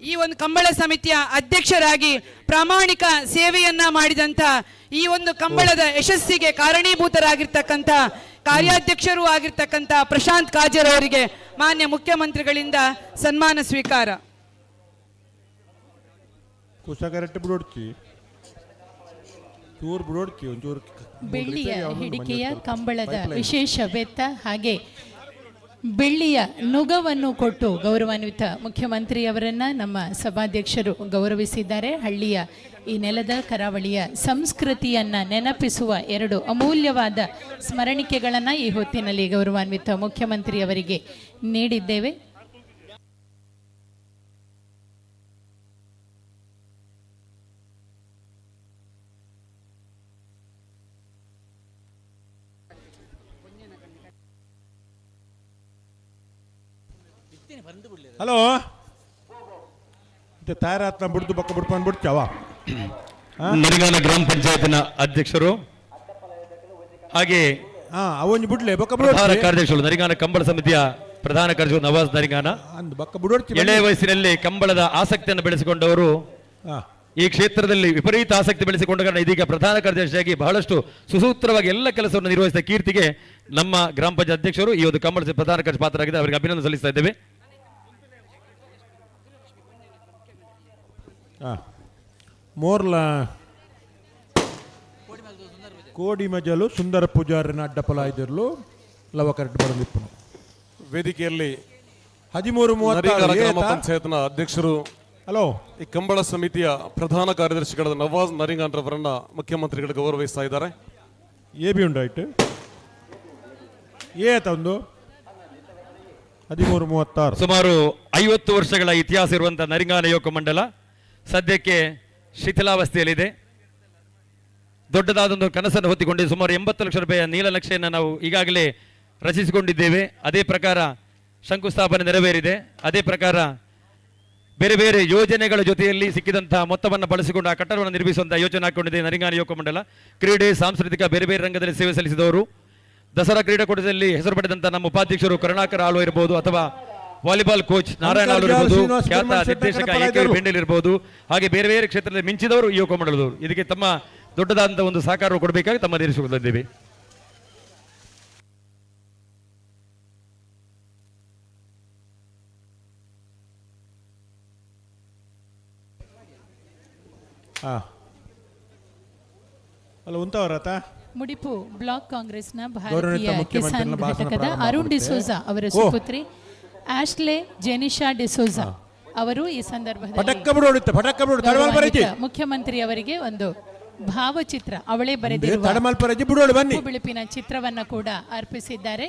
ಈ ಒಂದು ಕಂಬಳ ಸಮಿತಿಯ ಅಧ್ಯಕ್ಷರಾಗಿ ಪ್ರಾಮಾಣಿಕ ಸೇವೆಯನ್ನ ಮಾಡಿದಂತ ಈ ಒಂದು ಕಂಬಳದ ಯಶಸ್ಸಿಗೆ ಕಾರಣೀಭೂತರಾಗಿರ್ತಕ್ಕಂಥ ಕಾರ್ಯಾಧ್ಯಕ್ಷರೂ ಆಗಿರ್ತಕ್ಕಂಥ ಪ್ರಶಾಂತ್ ಕಾಜರ್ ಅವರಿಗೆ ಮಾನ್ಯ ಮುಖ್ಯಮಂತ್ರಿಗಳಿಂದ ಸನ್ಮಾನ ಸ್ವೀಕಾರ. ಬೆಳ್ಳಿಯ ಹಿಡಿಕೆಯ ಕಂಬಳದ ವಿಶೇಷ ಬೆತ್ತ ಹಾಗೆ ಬೆಳ್ಳಿಯ ನುಗವನ್ನು ಕೊಟ್ಟು ಗೌರವಾನ್ವಿತ ಮುಖ್ಯಮಂತ್ರಿಯವರನ್ನ ನಮ್ಮ ಸಭಾಧ್ಯಕ್ಷರು ಗೌರವಿಸಿದ್ದಾರೆ. ಹಳ್ಳಿಯ ಈ ನೆಲದ ಕರಾವಳಿಯ ಸಂಸ್ಕೃತಿಯನ್ನ ನೆನಪಿಸುವ ಎರಡು ಅಮೂಲ್ಯವಾದ ಸ್ಮರಣಿಕೆಗಳನ್ನು ಈ ಹೊತ್ತಿನಲ್ಲಿ ಗೌರವಾನ್ವಿತ ಮುಖ್ಯಮಂತ್ರಿಯವರಿಗೆ ನೀಡಿದ್ದೇವೆ. ಹಲೋ, ತಯಾರಾತ್ನ ಬಿಡ್ದು ಬಕ್ಕ ಬಿಡ್ಕೊಂಡು ಬಿಡ್ತಾವ. ನರಿಗಾನ ಗ್ರಾಮ ಪಂಚಾಯತ್ನ ಅಧ್ಯಕ್ಷರು ಹಾಗೆ ಅವೊಂದು ಬಿಡ್ಲೆ ಬಕ್ಕ ಪ್ರಧಾನ ಕಾರ್ಯದರ್ಶಿಗಳು, ನರಿಗಾನ ಕಂಬಳ ಸಮಿತಿಯ ಪ್ರಧಾನ ಕಾರ್ಯದರ್ಶಿ ನವಾಜ್ ನರಿಗಾನ. ಎಳೆ ವಯಸ್ಸಿನಲ್ಲಿ ಕಂಬಳದ ಆಸಕ್ತಿಯನ್ನು ಬೆಳೆಸಿಕೊಂಡವರು, ಈ ಕ್ಷೇತ್ರದಲ್ಲಿ ವಿಪರೀತ ಆಸಕ್ತಿ ಬೆಳೆಸಿಕೊಂಡ ಕಾರಣ ಇದೀಗ ಪ್ರಧಾನ ಕಾರ್ಯದರ್ಶಿಯಾಗಿ ಬಹಳಷ್ಟು ಸುಸೂತ್ರವಾಗಿ ಎಲ್ಲ ಕೆಲಸವನ್ನು ನಿರ್ವಹಿಸಿದ ಕೀರ್ತಿಗೆ ನಮ್ಮ ಗ್ರಾಮ ಪಂಚಾಯತ್ ಅಧ್ಯಕ್ಷರು ಈ ಒಂದು ಕಂಬಳ ಪ್ರಧಾನ ಕಾರ್ಯ ಪಾತ್ರರಾಗಿದೆ. ಅವರಿಗೆ ಅಭಿನಂದನೆ ಸಲ್ಲಿಸ್ತಾ ಇದ್ದೇವೆ. ಮೋರ್ಲ ಕೋಡಿ ಮಜಲು ಸುಂದರ ಪೂಜಾರಿನ ಅಡ್ಡಪಲ ಇದ್ದಿರಲು ಲವ ಕರೆಕ್ಟ್ ಬರಲಿಪ್ಪನು. ವೇದಿಕೆಯಲ್ಲಿ 13:36 ಗ್ರಾಮ ಪಂಚಾಯತ್ನ ಅಧ್ಯಕ್ಷರು, ಹಲೋ, ಈ ಕಂಬಳ ಸಮಿತಿಯ ಪ್ರಧಾನ ಕಾರ್ಯದರ್ಶಿಗಳಾದ ನವಾಜ್ ನರಿಂಗಾನ್ ರವರನ್ನ ಮುಖ್ಯಮಂತ್ರಿಗಳು ಗೌರವಿಸ್ತಾ ಇದ್ದಾರೆ. ಎ ಬಿ ಉಂಡಾಯ್ತು ಏ ಒಂದು 13:36. ಸುಮಾರು 50 ವರ್ಷಗಳ ಇತಿಹಾಸ ಇರುವಂತಹ ನರಿಂಗಾನ ಯುವಕ ಮಂಡಲ ಸದ್ಯಕ್ಕೆ ಶಿಥಿಲಾವಸ್ಥೆಯಲ್ಲಿದೆ. ದೊಡ್ಡದಾದೊಂದು ಕನಸನ್ನು ಹೊತ್ತಿಕೊಂಡಿದೆ. ಸುಮಾರು 80 ಲಕ್ಷ ರೂಪಾಯಿಯ ನೀಲನಕ್ಷೆಯನ್ನು ನಾವು ಈಗಾಗಲೇ ರಚಿಸಿಕೊಂಡಿದ್ದೇವೆ. ಅದೇ ಪ್ರಕಾರ ಶಂಕುಸ್ಥಾಪನೆ ನೆರವೇರಿದೆ. ಅದೇ ಪ್ರಕಾರ ಬೇರೆ ಬೇರೆ ಯೋಜನೆಗಳ ಜೊತೆಯಲ್ಲಿ ಸಿಕ್ಕಿದಂತಹ ಮೊತ್ತವನ್ನು ಬಳಸಿಕೊಂಡು ಆ ಕಟ್ಟಡವನ್ನು ನಿರ್ಮಿಸುವಂತಹ ಯೋಜನೆ ಹಾಕೊಂಡಿದೆ ನರಿಂಗಾನ ಯುವಕ ಮಂಡಲ. ಕ್ರೀಡೆ, ಸಾಂಸ್ಕೃತಿಕ ಬೇರೆ ಬೇರೆ ರಂಗದಲ್ಲಿ ಸೇವೆ ಸಲ್ಲಿಸಿದವರು, ದಸರಾ ಕ್ರೀಡಾಕೂಟದಲ್ಲಿ ಹೆಸರು ಪಡೆದಂತಹ ನಮ್ಮ ಉಪಾಧ್ಯಕ್ಷರು ಕರುಣಾಕರ್ ಆಳ್ವ ಇರಬಹುದು, ಅಥವಾ ವಾಲಿಬಾಲ್ ಕೋಚ್ ನಾರಾಯಣ ಆಳ್ವ ಇರಬಹುದು, ಖ್ಯಾತ ನಿರ್ದೇಶಕ ಎ ಕೆ ಬೆಂಡೆಲ್ ಇರಬಹುದು, ಹಾಗೆ ಬೇರೆ ಬೇರೆ ಕ್ಷೇತ್ರದಲ್ಲಿ ಮಿಂಚಿದವರು ಯುವಕ ಮಂಡಲದವರು. ಇದಕ್ಕೆ ತಮ್ಮ ದೊಡ್ಡದಾದಂತಹ ಒಂದು ಸಹಕಾರ ಕೊಡಬೇಕಾಗಿ ತಮ್ಮ ನಿರೀಕ್ಷಿಸುತ್ತಿದ್ದೇವೆ. ಅಲ್ಲ ಉಂತವರತ. ಮುಡಿಪು ಬ್ಲಾಕ್ ಕಾಂಗ್ರೆಸ್ನ ಗೌರವಾನ್ವಿತ ಭಾರತೀಯ ಮುಖ್ಯಮಂತ್ರಿಗಳ ಕಿಸಾನ್ ಭಾಷಣ ಘಟಕದ ಪ್ರಾರಂಭ ಅರುಣ್ ಆಗುತ್ತೆ. ಡಿಸೋಜಾ ಅವರ ಸುಪುತ್ರಿ ಆಶ್ಲೆ ಜೆನಿಶಾ ಡಿಸೋಜಾ ಅವರು ಈ ಸಂದರ್ಭದಲ್ಲಿ ಪಟಕ್ಕ ಬಿಡೋಡಿತ್ತ, ಪಟಕ್ಕ ಬಿಡು, ತಡಮಲ್ ಪರಜಿ. ಗೌರವಾನ್ವಿತ ಮುಖ್ಯಮಂತ್ರಿ ಅವರಿಗೆ ಒಂದು ಭಾವಚಿತ್ರ, ಅವಳೇ ಬರೆದಿರುವ ತಡಮಲ್ ಪರಜಿ ಬಿಡೋಳು ಬನ್ನಿ. ಕಪ್ಪು ಬಿಳುಪಿನ ಚಿತ್ರವನ್ನ ಕೂಡ ಅರ್ಪಿಸಿದ್ದಾರೆ.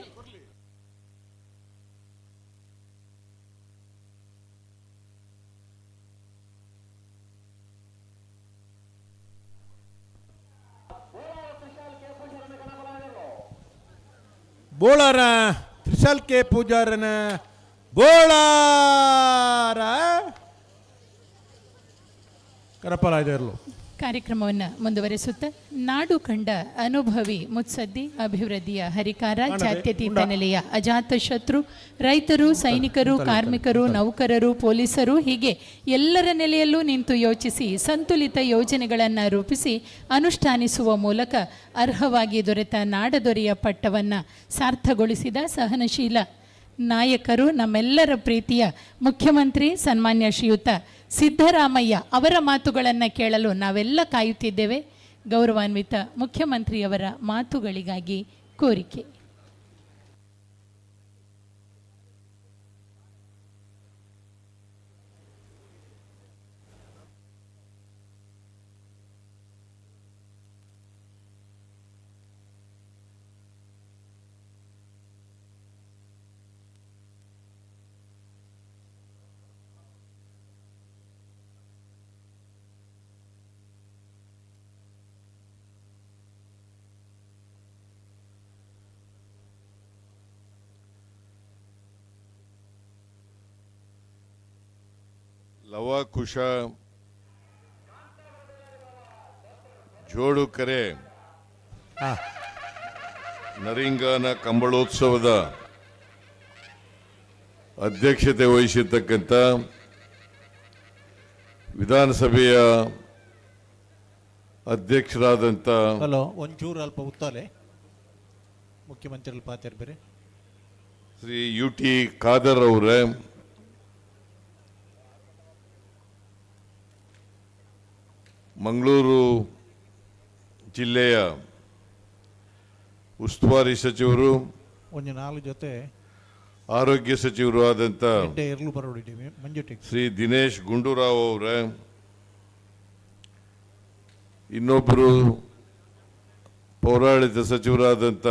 ಬೋಳಾರ ತ್ರಿಶಾಲ್ ಕೆ ಪೂಜಾರನ ಬೋಳಾರ ಕರಪಲಾಯದರ್ಲು. ಕಾರ್ಯಕ್ರಮವನ್ನು ಮುಂದುವರಿಸುತ್ತ ನಾಡು ಕಂಡ ಅನುಭವಿ ಮುತ್ಸದ್ದಿ, ಅಭಿವೃದ್ಧಿಯ ಹರಿಕಾರ, ಜಾತ್ಯತೀತ ನೆಲೆಯ ಅಜಾತ ಶತ್ರು, ರೈತರು, ಸೈನಿಕರು, ಕಾರ್ಮಿಕರು, ನೌಕರರು, ಪೊಲೀಸರು, ಹೀಗೆ ಎಲ್ಲರ ನೆಲೆಯಲ್ಲೂ ನಿಂತು ಯೋಚಿಸಿ ಸಂತುಲಿತ ಯೋಜನೆಗಳನ್ನು ರೂಪಿಸಿ ಅನುಷ್ಠಾನಿಸುವ ಮೂಲಕ ಅರ್ಹವಾಗಿ ದೊರೆತ ನಾಡದೊರೆಯ ಪಟ್ಟವನ್ನು ಸಾರ್ಥಗೊಳಿಸಿದ ಸಹನಶೀಲ ನಾಯಕರು, ನಮ್ಮೆಲ್ಲರ ಪ್ರೀತಿಯ ಮುಖ್ಯಮಂತ್ರಿ ಸನ್ಮಾನ್ಯ ಶ್ರೀಯುತ ಸಿದ್ದರಾಮಯ್ಯ ಅವರ ಮಾತುಗಳನ್ನು ಕೇಳಲು ನಾವೆಲ್ಲ ಕಾಯುತ್ತಿದ್ದೇವೆ. ಗೌರವಾನ್ವಿತ ಮುಖ್ಯಮಂತ್ರಿಯವರ ಮಾತುಗಳಿಗಾಗಿ ಕೋರಿಕೆ. ಲವ ಕುಶ ಜೋಡುಕರೆ ನರಿಂಗಾನ ಕಂಬಳೋತ್ಸವದ ಅಧ್ಯಕ್ಷತೆ ವಹಿಸಿರ್ತಕ್ಕಂಥ ವಿಧಾನಸಭೆಯ ಅಧ್ಯಕ್ಷರಾದಂಥ ಹಲೋ, ಒಂಚೂರು ಅಲ್ಪ ಉತ್ತಾಲೆ ಮುಖ್ಯಮಂತ್ರಿಗಳು ಪಾತ್ರ ಬೇರೆ. ಶ್ರೀ ಯು ಟಿ ಖಾದರ್ ಅವರೇ, ಮಂಗಳೂರು ಜಿಲ್ಲೆಯ ಉಸ್ತುವಾರಿ ಸಚಿವರು, ಒಂದು ನಾಲ್ಕು ಜೊತೆ ಆರೋಗ್ಯ ಸಚಿವರು ಆದಂಥ ಎಡ್ಡೆ ಇರ್ಲು ಬರೋಡಿದ್ದೀವಿ ಮಂಜುಟಿಗೆ. ಶ್ರೀ ದಿನೇಶ್ ಗುಂಡೂರಾವ್ ಅವರೇ, ಇನ್ನೊಬ್ಬರು ಪೌರಾಡಳಿತ ಸಚಿವರಾದಂಥ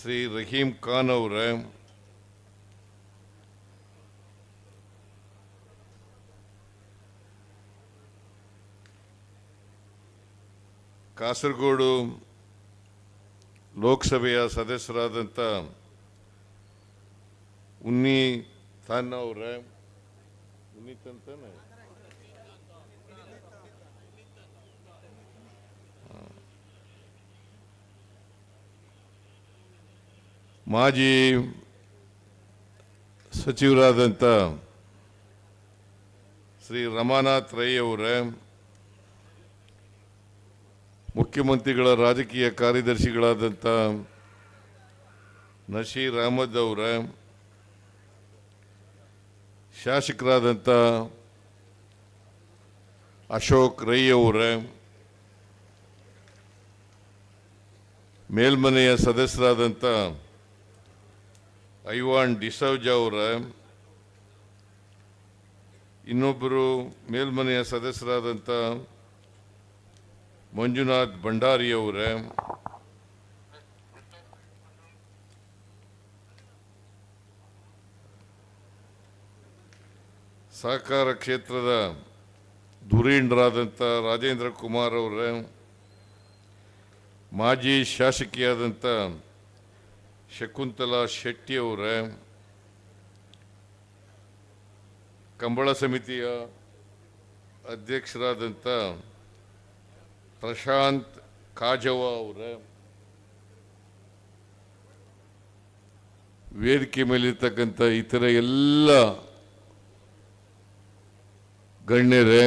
ಶ್ರೀ ರಹೀಂ ಖಾನ್ ಅವರೇ, ಕಾಸರಗೋಡು ಲೋಕಸಭೆಯ ಸದಸ್ಯರಾದಂಥ ಉನ್ನಿ ತಾನ್ ಅವರೇ, ಉನ್ನಿ ತಾನೆ, ಮಾಜಿ ಸಚಿವರಾದಂಥ ಶ್ರೀ ರಮಾನಾಥ್ ರೈ ಅವರೇ, ಮುಖ್ಯಮಂತ್ರಿಗಳ ರಾಜಕೀಯ ಕಾರ್ಯದರ್ಶಿಗಳಾದಂಥ ನಶೀರ್ ಅಹಮದ್ ಅವರೇ, ಶಾಸಕರಾದಂಥ ಅಶೋಕ್ ರೈ ಅವರೇ, ಮೇಲ್ಮನೆಯ ಸದಸ್ಯರಾದಂಥ ಐವಾನ್ ಡಿಸೌಜ ಅವರೇ, ಇನ್ನೊಬ್ಬರು ಮೇಲ್ಮನೆಯ ಸದಸ್ಯರಾದಂಥ ಮಂಜುನಾಥ್ ಭಂಡಾರಿ ಅವರೇ, ಸಹಕಾರ ಕ್ಷೇತ್ರದ ಧುರೀಣರಾದಂಥ ರಾಜೇಂದ್ರ ಕುಮಾರ್ ಅವರೇ, ಮಾಜಿ ಶಾಸಕಿಯಾದಂಥ ಶಕುಂತಲಾ ಶೆಟ್ಟಿ ಅವರೇ, ಕಂಬಳ ಸಮಿತಿಯ ಅಧ್ಯಕ್ಷರಾದಂಥ ಪ್ರಶಾಂತ್ ಕಾಜವ ಅವರೇ, ವೇದಿಕೆ ಮೇಲಿರ್ತಕ್ಕಂಥ ಇತರ ಎಲ್ಲ ಗಣ್ಯರೇ,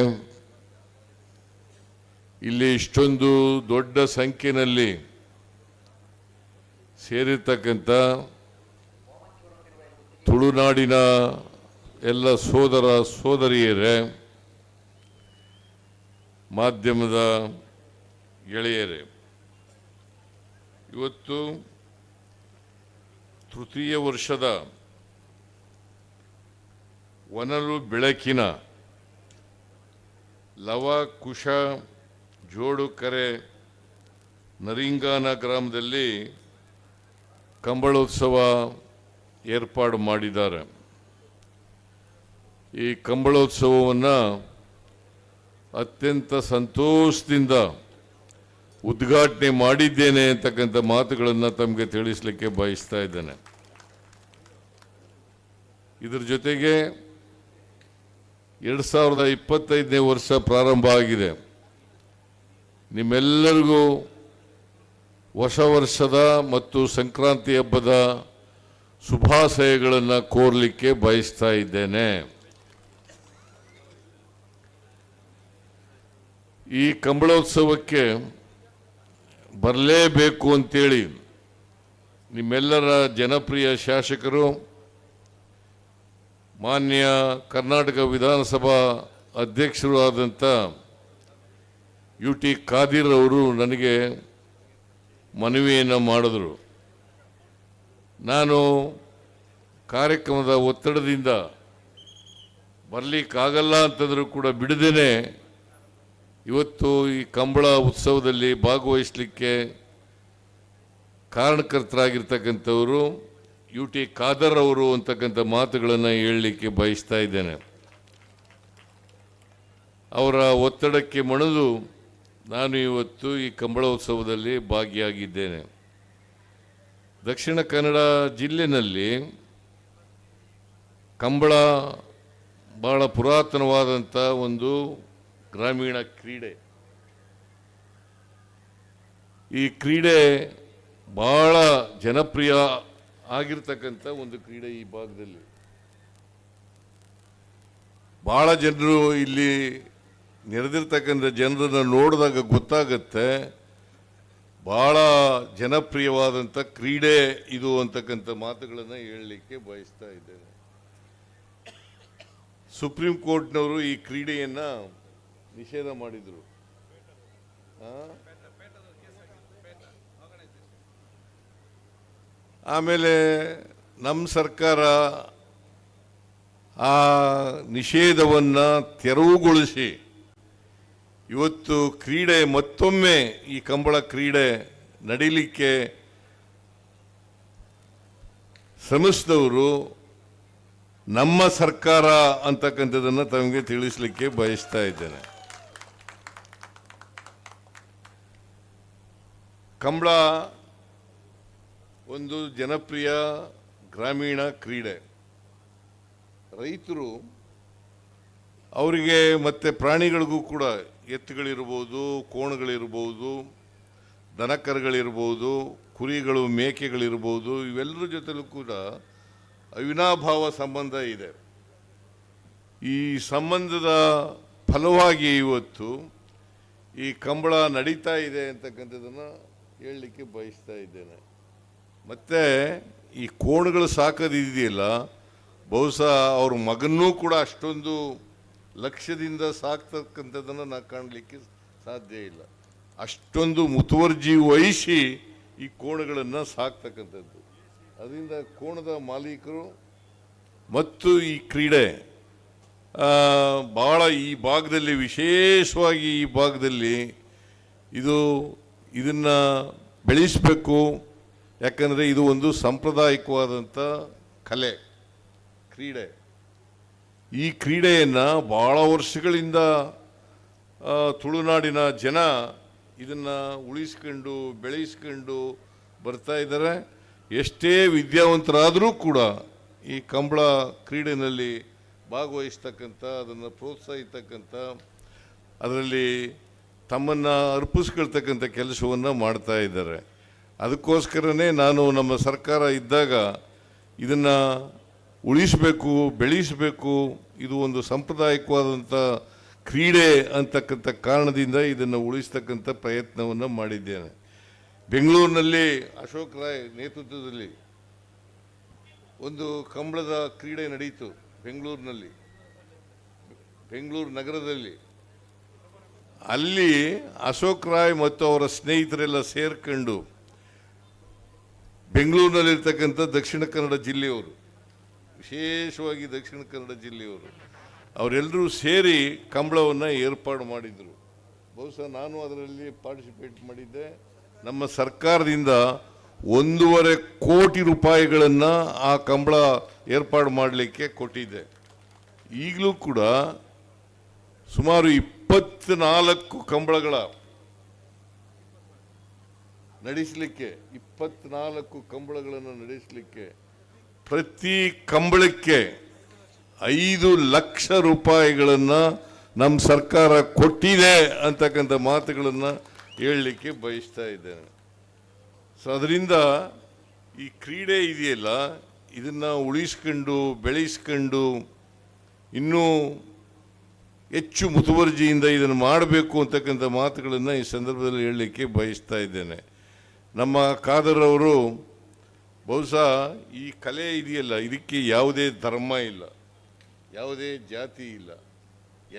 ಇಲ್ಲಿ ಇಷ್ಟೊಂದು ದೊಡ್ಡ ಸಂಖ್ಯೆಯಲ್ಲಿ ಸೇರಿರ್ತಕ್ಕಂಥ ತುಳುನಾಡಿನ ಎಲ್ಲ ಸೋದರ ಸೋದರಿಯರೇ, ಮಾಧ್ಯಮದ ಗೆಳೆಯರೇ, ಇವತ್ತು ತೃತೀಯ ವರ್ಷದ ವನಲು ಬೆಳಕಿನ ಲವ ಕುಶ ಜೋಡುಕರೆ ನರಿಂಗಾನ ಗ್ರಾಮದಲ್ಲಿ ಕಂಬಳೋತ್ಸವ ಏರ್ಪಾಡು ಮಾಡಿದ್ದಾರೆ. ಈ ಕಂಬಳೋತ್ಸವವನ್ನು ಅತ್ಯಂತ ಸಂತೋಷದಿಂದ ಉದ್ಘಾಟನೆ ಮಾಡಿದ್ದೇನೆ ಅಂತಕ್ಕಂಥ ಮಾತುಗಳನ್ನು ತಮಗೆ ತಿಳಿಸಲಿಕ್ಕೆ ಬಯಸ್ತಾ ಇದ್ದೇನೆ. ಇದರ ಜೊತೆಗೆ 2025ನೇ ವರ್ಷ ಪ್ರಾರಂಭ ಆಗಿದೆ. ನಿಮ್ಮೆಲ್ಲರಿಗೂ ಹೊಸ ವರ್ಷದ ಮತ್ತು ಸಂಕ್ರಾಂತಿ ಹಬ್ಬದ ಶುಭಾಶಯಗಳನ್ನು ಕೋರಲಿಕ್ಕೆ ಬಯಸ್ತಾ ಇದ್ದೇನೆ. ಈ ಕಂಬಳೋತ್ಸವಕ್ಕೆ ಬರಲೇಬೇಕು ಅಂತೇಳಿ ನಿಮ್ಮೆಲ್ಲರ ಜನಪ್ರಿಯ ಶಾಸಕರು ಮಾನ್ಯ ಕರ್ನಾಟಕ ವಿಧಾನಸಭಾ ಅಧ್ಯಕ್ಷರು ಆದಂಥ ಯು ಟಿ ಖಾದಿರ್ ಅವರು ನನಗೆ ಮನವಿಯನ್ನು ಮಾಡಿದರು. ನಾನು ಕಾರ್ಯಕ್ರಮದ ಒತ್ತಡದಿಂದ ಬರಲಿಕ್ಕಾಗಲ್ಲ ಅಂತಂದರೂ ಕೂಡ ಬಿಡದೇನೆ ಇವತ್ತು ಈ ಕಂಬಳ ಉತ್ಸವದಲ್ಲಿ ಭಾಗವಹಿಸಲಿಕ್ಕೆ ಕಾರಣಕರ್ತರಾಗಿರ್ತಕ್ಕಂಥವರು ಯು ಟಿ ಖಾದರ್ ಅವರು ಅಂತಕ್ಕಂಥ ಮಾತುಗಳನ್ನು ಹೇಳಲಿಕ್ಕೆ ಬಯಸ್ತಾ ಇದ್ದೇನೆ. ಅವರ ಒತ್ತಡಕ್ಕೆ ಮಣಿದು ನಾನು ಇವತ್ತು ಈ ಕಂಬಳೋತ್ಸವದಲ್ಲಿ ಭಾಗಿಯಾಗಿದ್ದೇನೆ. ದಕ್ಷಿಣ ಕನ್ನಡ ಜಿಲ್ಲೆಯಲ್ಲಿ ಕಂಬಳ ಭಾಳ ಪುರಾತನವಾದಂಥ ಒಂದು ಗ್ರಾಮೀಣ ಕ್ರೀಡೆ. ಈ ಕ್ರೀಡೆ ಭಾಳ ಜನಪ್ರಿಯ ಆಗಿರ್ತಕ್ಕಂಥ ಒಂದು ಕ್ರೀಡೆ. ಈ ಭಾಗದಲ್ಲಿ ಭಾಳ ಜನರು ಇಲ್ಲಿ ನೆರೆದಿರ್ತಕ್ಕಂಥ ಜನರನ್ನು ನೋಡಿದಾಗ ಗೊತ್ತಾಗತ್ತೆ ಭಾಳ ಜನಪ್ರಿಯವಾದಂಥ ಕ್ರೀಡೆ ಇದು ಅಂತಕ್ಕಂಥ ಮಾತುಗಳನ್ನು ಹೇಳಲಿಕ್ಕೆ ಬಯಸ್ತಾ ಇದ್ದೇನೆ. ಸುಪ್ರೀಂ ಕೋರ್ಟ್ನವರು ಈ ಕ್ರೀಡೆಯನ್ನು ನಿಷೇಧ ಮಾಡಿದರು. ಆಮೇಲೆ ನಮ್ಮ ಸರ್ಕಾರ ಆ ನಿಷೇಧವನ್ನು ತೆರವುಗೊಳಿಸಿ ಇವತ್ತು ಕ್ರೀಡೆ ಮತ್ತೊಮ್ಮೆ ಈ ಕಂಬಳ ಕ್ರೀಡೆ ನಡೀಲಿಕ್ಕೆ ಶ್ರಮಿಸಿದವರು ನಮ್ಮ ಸರ್ಕಾರ ಅಂತಕ್ಕಂಥದ್ದನ್ನು ತಮಗೆ ತಿಳಿಸಲಿಕ್ಕೆ ಬಯಸ್ತಾ ಇದ್ದೇನೆ. ಕಂಬಳ ಒಂದು ಜನಪ್ರಿಯ ಗ್ರಾಮೀಣ ಕ್ರೀಡೆ. ರೈತರು ಅವರಿಗೆ ಮತ್ತು ಪ್ರಾಣಿಗಳಿಗೂ ಕೂಡ ಎತ್ತುಗಳಿರ್ಬೋದು, ಕೋಣಗಳಿರ್ಬೋದು, ದನಕರುಗಳಿರ್ಬೋದು, ಕುರಿಗಳು, ಮೇಕೆಗಳಿರ್ಬೋದು, ಇವೆಲ್ಲರ ಜೊತೆಲೂ ಕೂಡ ಅವಿನಾಭಾವ ಸಂಬಂಧ ಇದೆ. ಈ ಸಂಬಂಧದ ಫಲವಾಗಿ ಇವತ್ತು ಈ ಕಂಬಳ ನಡೀತಾ ಇದೆ ಅಂತಕ್ಕಂಥದ್ದನ್ನು ಹೇಳಲಿಕ್ಕೆ ಬಯಸ್ತಾ ಇದ್ದೇನೆ. ಮತ್ತು ಈ ಕೋಣಗಳು ಸಾಕೋದಿದೆಯಲ್ಲ, ಬಹುಶಃ ಅವ್ರ ಮಗನೂ ಕೂಡ ಅಷ್ಟೊಂದು ಲಕ್ಷ್ಯದಿಂದ ಸಾಕ್ತಕ್ಕಂಥದ್ದನ್ನು ನಾವು ಕಾಣಲಿಕ್ಕೆ ಸಾಧ್ಯ ಇಲ್ಲ. ಅಷ್ಟೊಂದು ಮುತುವರ್ಜಿ ವಹಿಸಿ ಈ ಕೋಣಗಳನ್ನು ಸಾಕ್ತಕ್ಕಂಥದ್ದು. ಅದರಿಂದ ಕೋಣದ ಮಾಲೀಕರು ಮತ್ತು ಈ ಕ್ರೀಡೆ ಭಾಳ ಈ ಭಾಗದಲ್ಲಿ, ವಿಶೇಷವಾಗಿ ಈ ಭಾಗದಲ್ಲಿ ಇದನ್ನು ಬೆಳೆಸಬೇಕು. ಯಾಕಂದರೆ ಇದು ಒಂದು ಸಾಂಪ್ರದಾಯಿಕವಾದಂಥ ಕಲೆ, ಕ್ರೀಡೆ. ಈ ಕ್ರೀಡೆಯನ್ನು ಭಾಳ ವರ್ಷಗಳಿಂದ ತುಳುನಾಡಿನ ಜನ ಇದನ್ನು ಉಳಿಸ್ಕೊಂಡು ಬೆಳೆಸ್ಕೊಂಡು ಬರ್ತಾ ಇದ್ದಾರೆ. ಎಷ್ಟೇ ವಿದ್ಯಾವಂತರಾದರೂ ಕೂಡ ಈ ಕಂಬಳ ಕ್ರೀಡೆಯಲ್ಲಿ ಭಾಗವಹಿಸ್ತಕ್ಕಂಥ, ಅದನ್ನು ಪ್ರೋತ್ಸಾಹಿಸ್ತಕ್ಕಂಥ, ಅದರಲ್ಲಿ ತಮ್ಮನ್ನು ಅರ್ಪಿಸ್ಕೊಳ್ತಕ್ಕಂಥ ಕೆಲಸವನ್ನು ಮಾಡ್ತಾ ಇದ್ದಾರೆ. ಅದಕ್ಕೋಸ್ಕರನೇ ನಾನು ನಮ್ಮ ಸರ್ಕಾರ ಇದ್ದಾಗ ಇದನ್ನು ಉಳಿಸಬೇಕು, ಬೆಳೆಸಬೇಕು, ಇದು ಒಂದು ಸಾಂಪ್ರದಾಯಿಕವಾದಂಥ ಕ್ರೀಡೆ ಅಂತಕ್ಕಂಥ ಕಾರಣದಿಂದ ಇದನ್ನು ಉಳಿಸ್ತಕ್ಕಂಥ ಪ್ರಯತ್ನವನ್ನು ಮಾಡಿದ್ದೇನೆ. ಬೆಂಗಳೂರಿನಲ್ಲಿ ಅಶೋಕ್ ರಾಯ್ ನೇತೃತ್ವದಲ್ಲಿ ಒಂದು ಕಂಬಳದ ಕ್ರೀಡೆ ನಡೆಯಿತು ಬೆಂಗಳೂರಿನಲ್ಲಿ, ಬೆಂಗಳೂರು ನಗರದಲ್ಲಿ. ಅಲ್ಲಿ ಅಶೋಕ್ ರಾಯ್ ಮತ್ತು ಅವರ ಸ್ನೇಹಿತರೆಲ್ಲ ಸೇರ್ಕೊಂಡು ಬೆಂಗಳೂರಿನಲ್ಲಿರ್ತಕ್ಕಂಥ ದಕ್ಷಿಣ ಕನ್ನಡ ಜಿಲ್ಲೆಯವರು, ವಿಶೇಷವಾಗಿ ದಕ್ಷಿಣ ಕನ್ನಡ ಜಿಲ್ಲೆಯವರು ಅವರೆಲ್ಲರೂ ಸೇರಿ ಕಂಬಳವನ್ನು ಏರ್ಪಾಡು ಮಾಡಿದರು. ಬಹುಶಃ ನಾನು ಅದರಲ್ಲಿ ಪಾರ್ಟಿಸಿಪೇಟ್ ಮಾಡಿದ್ದೆ. ನಮ್ಮ ಸರ್ಕಾರದಿಂದ 1.5 ಕೋಟಿ ರೂಪಾಯಿಗಳನ್ನು ಆ ಕಂಬಳ ಏರ್ಪಾಡು ಮಾಡಲಿಕ್ಕೆ ಕೊಟ್ಟಿದ್ದೆ. ಈಗಲೂ ಕೂಡ ಸುಮಾರು 24 ಕಂಬಳಗಳ ನಡೆಸಲಿಕ್ಕೆ, 24 ಕಂಬಳಗಳನ್ನು ನಡೆಸಲಿಕ್ಕೆ ಪ್ರತಿ ಕಂಬಳಕ್ಕೆ 5 ಲಕ್ಷ ರೂಪಾಯಿಗಳನ್ನು ನಮ್ಮ ಸರ್ಕಾರ ಕೊಟ್ಟಿದೆ ಅಂತಕ್ಕಂಥ ಮಾತುಗಳನ್ನು ಹೇಳಲಿಕ್ಕೆ ಬಯಸ್ತಾ ಇದ್ದೇನೆ. ಸೊ ಅದರಿಂದ ಈ ಕ್ರೀಡೆ ಇದೆಯಲ್ಲ, ಇದನ್ನು ಉಳಿಸ್ಕೊಂಡು ಬೆಳೆಸ್ಕೊಂಡು ಇನ್ನೂ ಹೆಚ್ಚು ಮುತುವರ್ಜಿಯಿಂದ ಇದನ್ನು ಮಾಡಬೇಕು ಅಂತಕ್ಕಂಥ ಮಾತುಗಳನ್ನು ಈ ಸಂದರ್ಭದಲ್ಲಿ ಹೇಳಲಿಕ್ಕೆ ಬಯಸ್ತಾ ಇದ್ದೇನೆ. ನಮ್ಮ ಖಾದರ್ ಅವರು ಬಹುಶಃ ಈ ಕಲೆ ಇದೆಯಲ್ಲ, ಇದಕ್ಕೆ ಯಾವುದೇ ಧರ್ಮ ಇಲ್ಲ, ಯಾವುದೇ ಜಾತಿ ಇಲ್ಲ.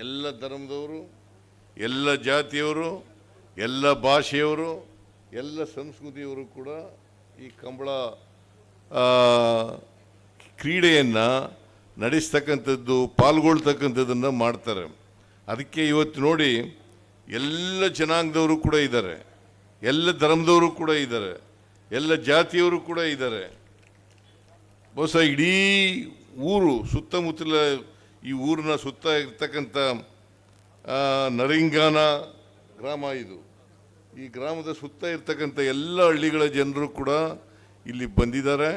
ಎಲ್ಲ ಧರ್ಮದವರು, ಎಲ್ಲ ಜಾತಿಯವರು, ಎಲ್ಲ ಭಾಷೆಯವರು, ಎಲ್ಲ ಸಂಸ್ಕೃತಿಯವರು ಕೂಡ ಈ ಕಂಬಳ ಕ್ರೀಡೆಯನ್ನು ನಡೆಸ್ತಕ್ಕಂಥದ್ದು, ಪಾಲ್ಗೊಳ್ತಕ್ಕಂಥದ್ದನ್ನು ಮಾಡ್ತಾರೆ. ಅದಕ್ಕೆ ಇವತ್ತು ನೋಡಿ ಎಲ್ಲ ಜನಾಂಗದವರು ಕೂಡ ಇದ್ದಾರೆ, ಎಲ್ಲ ಧರ್ಮದವರು ಕೂಡ ಇದ್ದಾರೆ, ಎಲ್ಲ ಜಾತಿಯವರು ಕೂಡ ಇದ್ದಾರೆ. ಬಹುಶಃ ಇಡೀ ಊರು ಸುತ್ತಮುತ್ತಲ ಈ ಊರಿನ ಸುತ್ತ ಇರ್ತಕ್ಕಂಥ ನರಿಂಗಾನ ಗ್ರಾಮ ಇದು. ಈ ಗ್ರಾಮದ ಸುತ್ತ ಇರ್ತಕ್ಕಂಥ ಎಲ್ಲ ಹಳ್ಳಿಗಳ ಜನರು ಕೂಡ ಇಲ್ಲಿ ಬಂದಿದ್ದಾರೆ.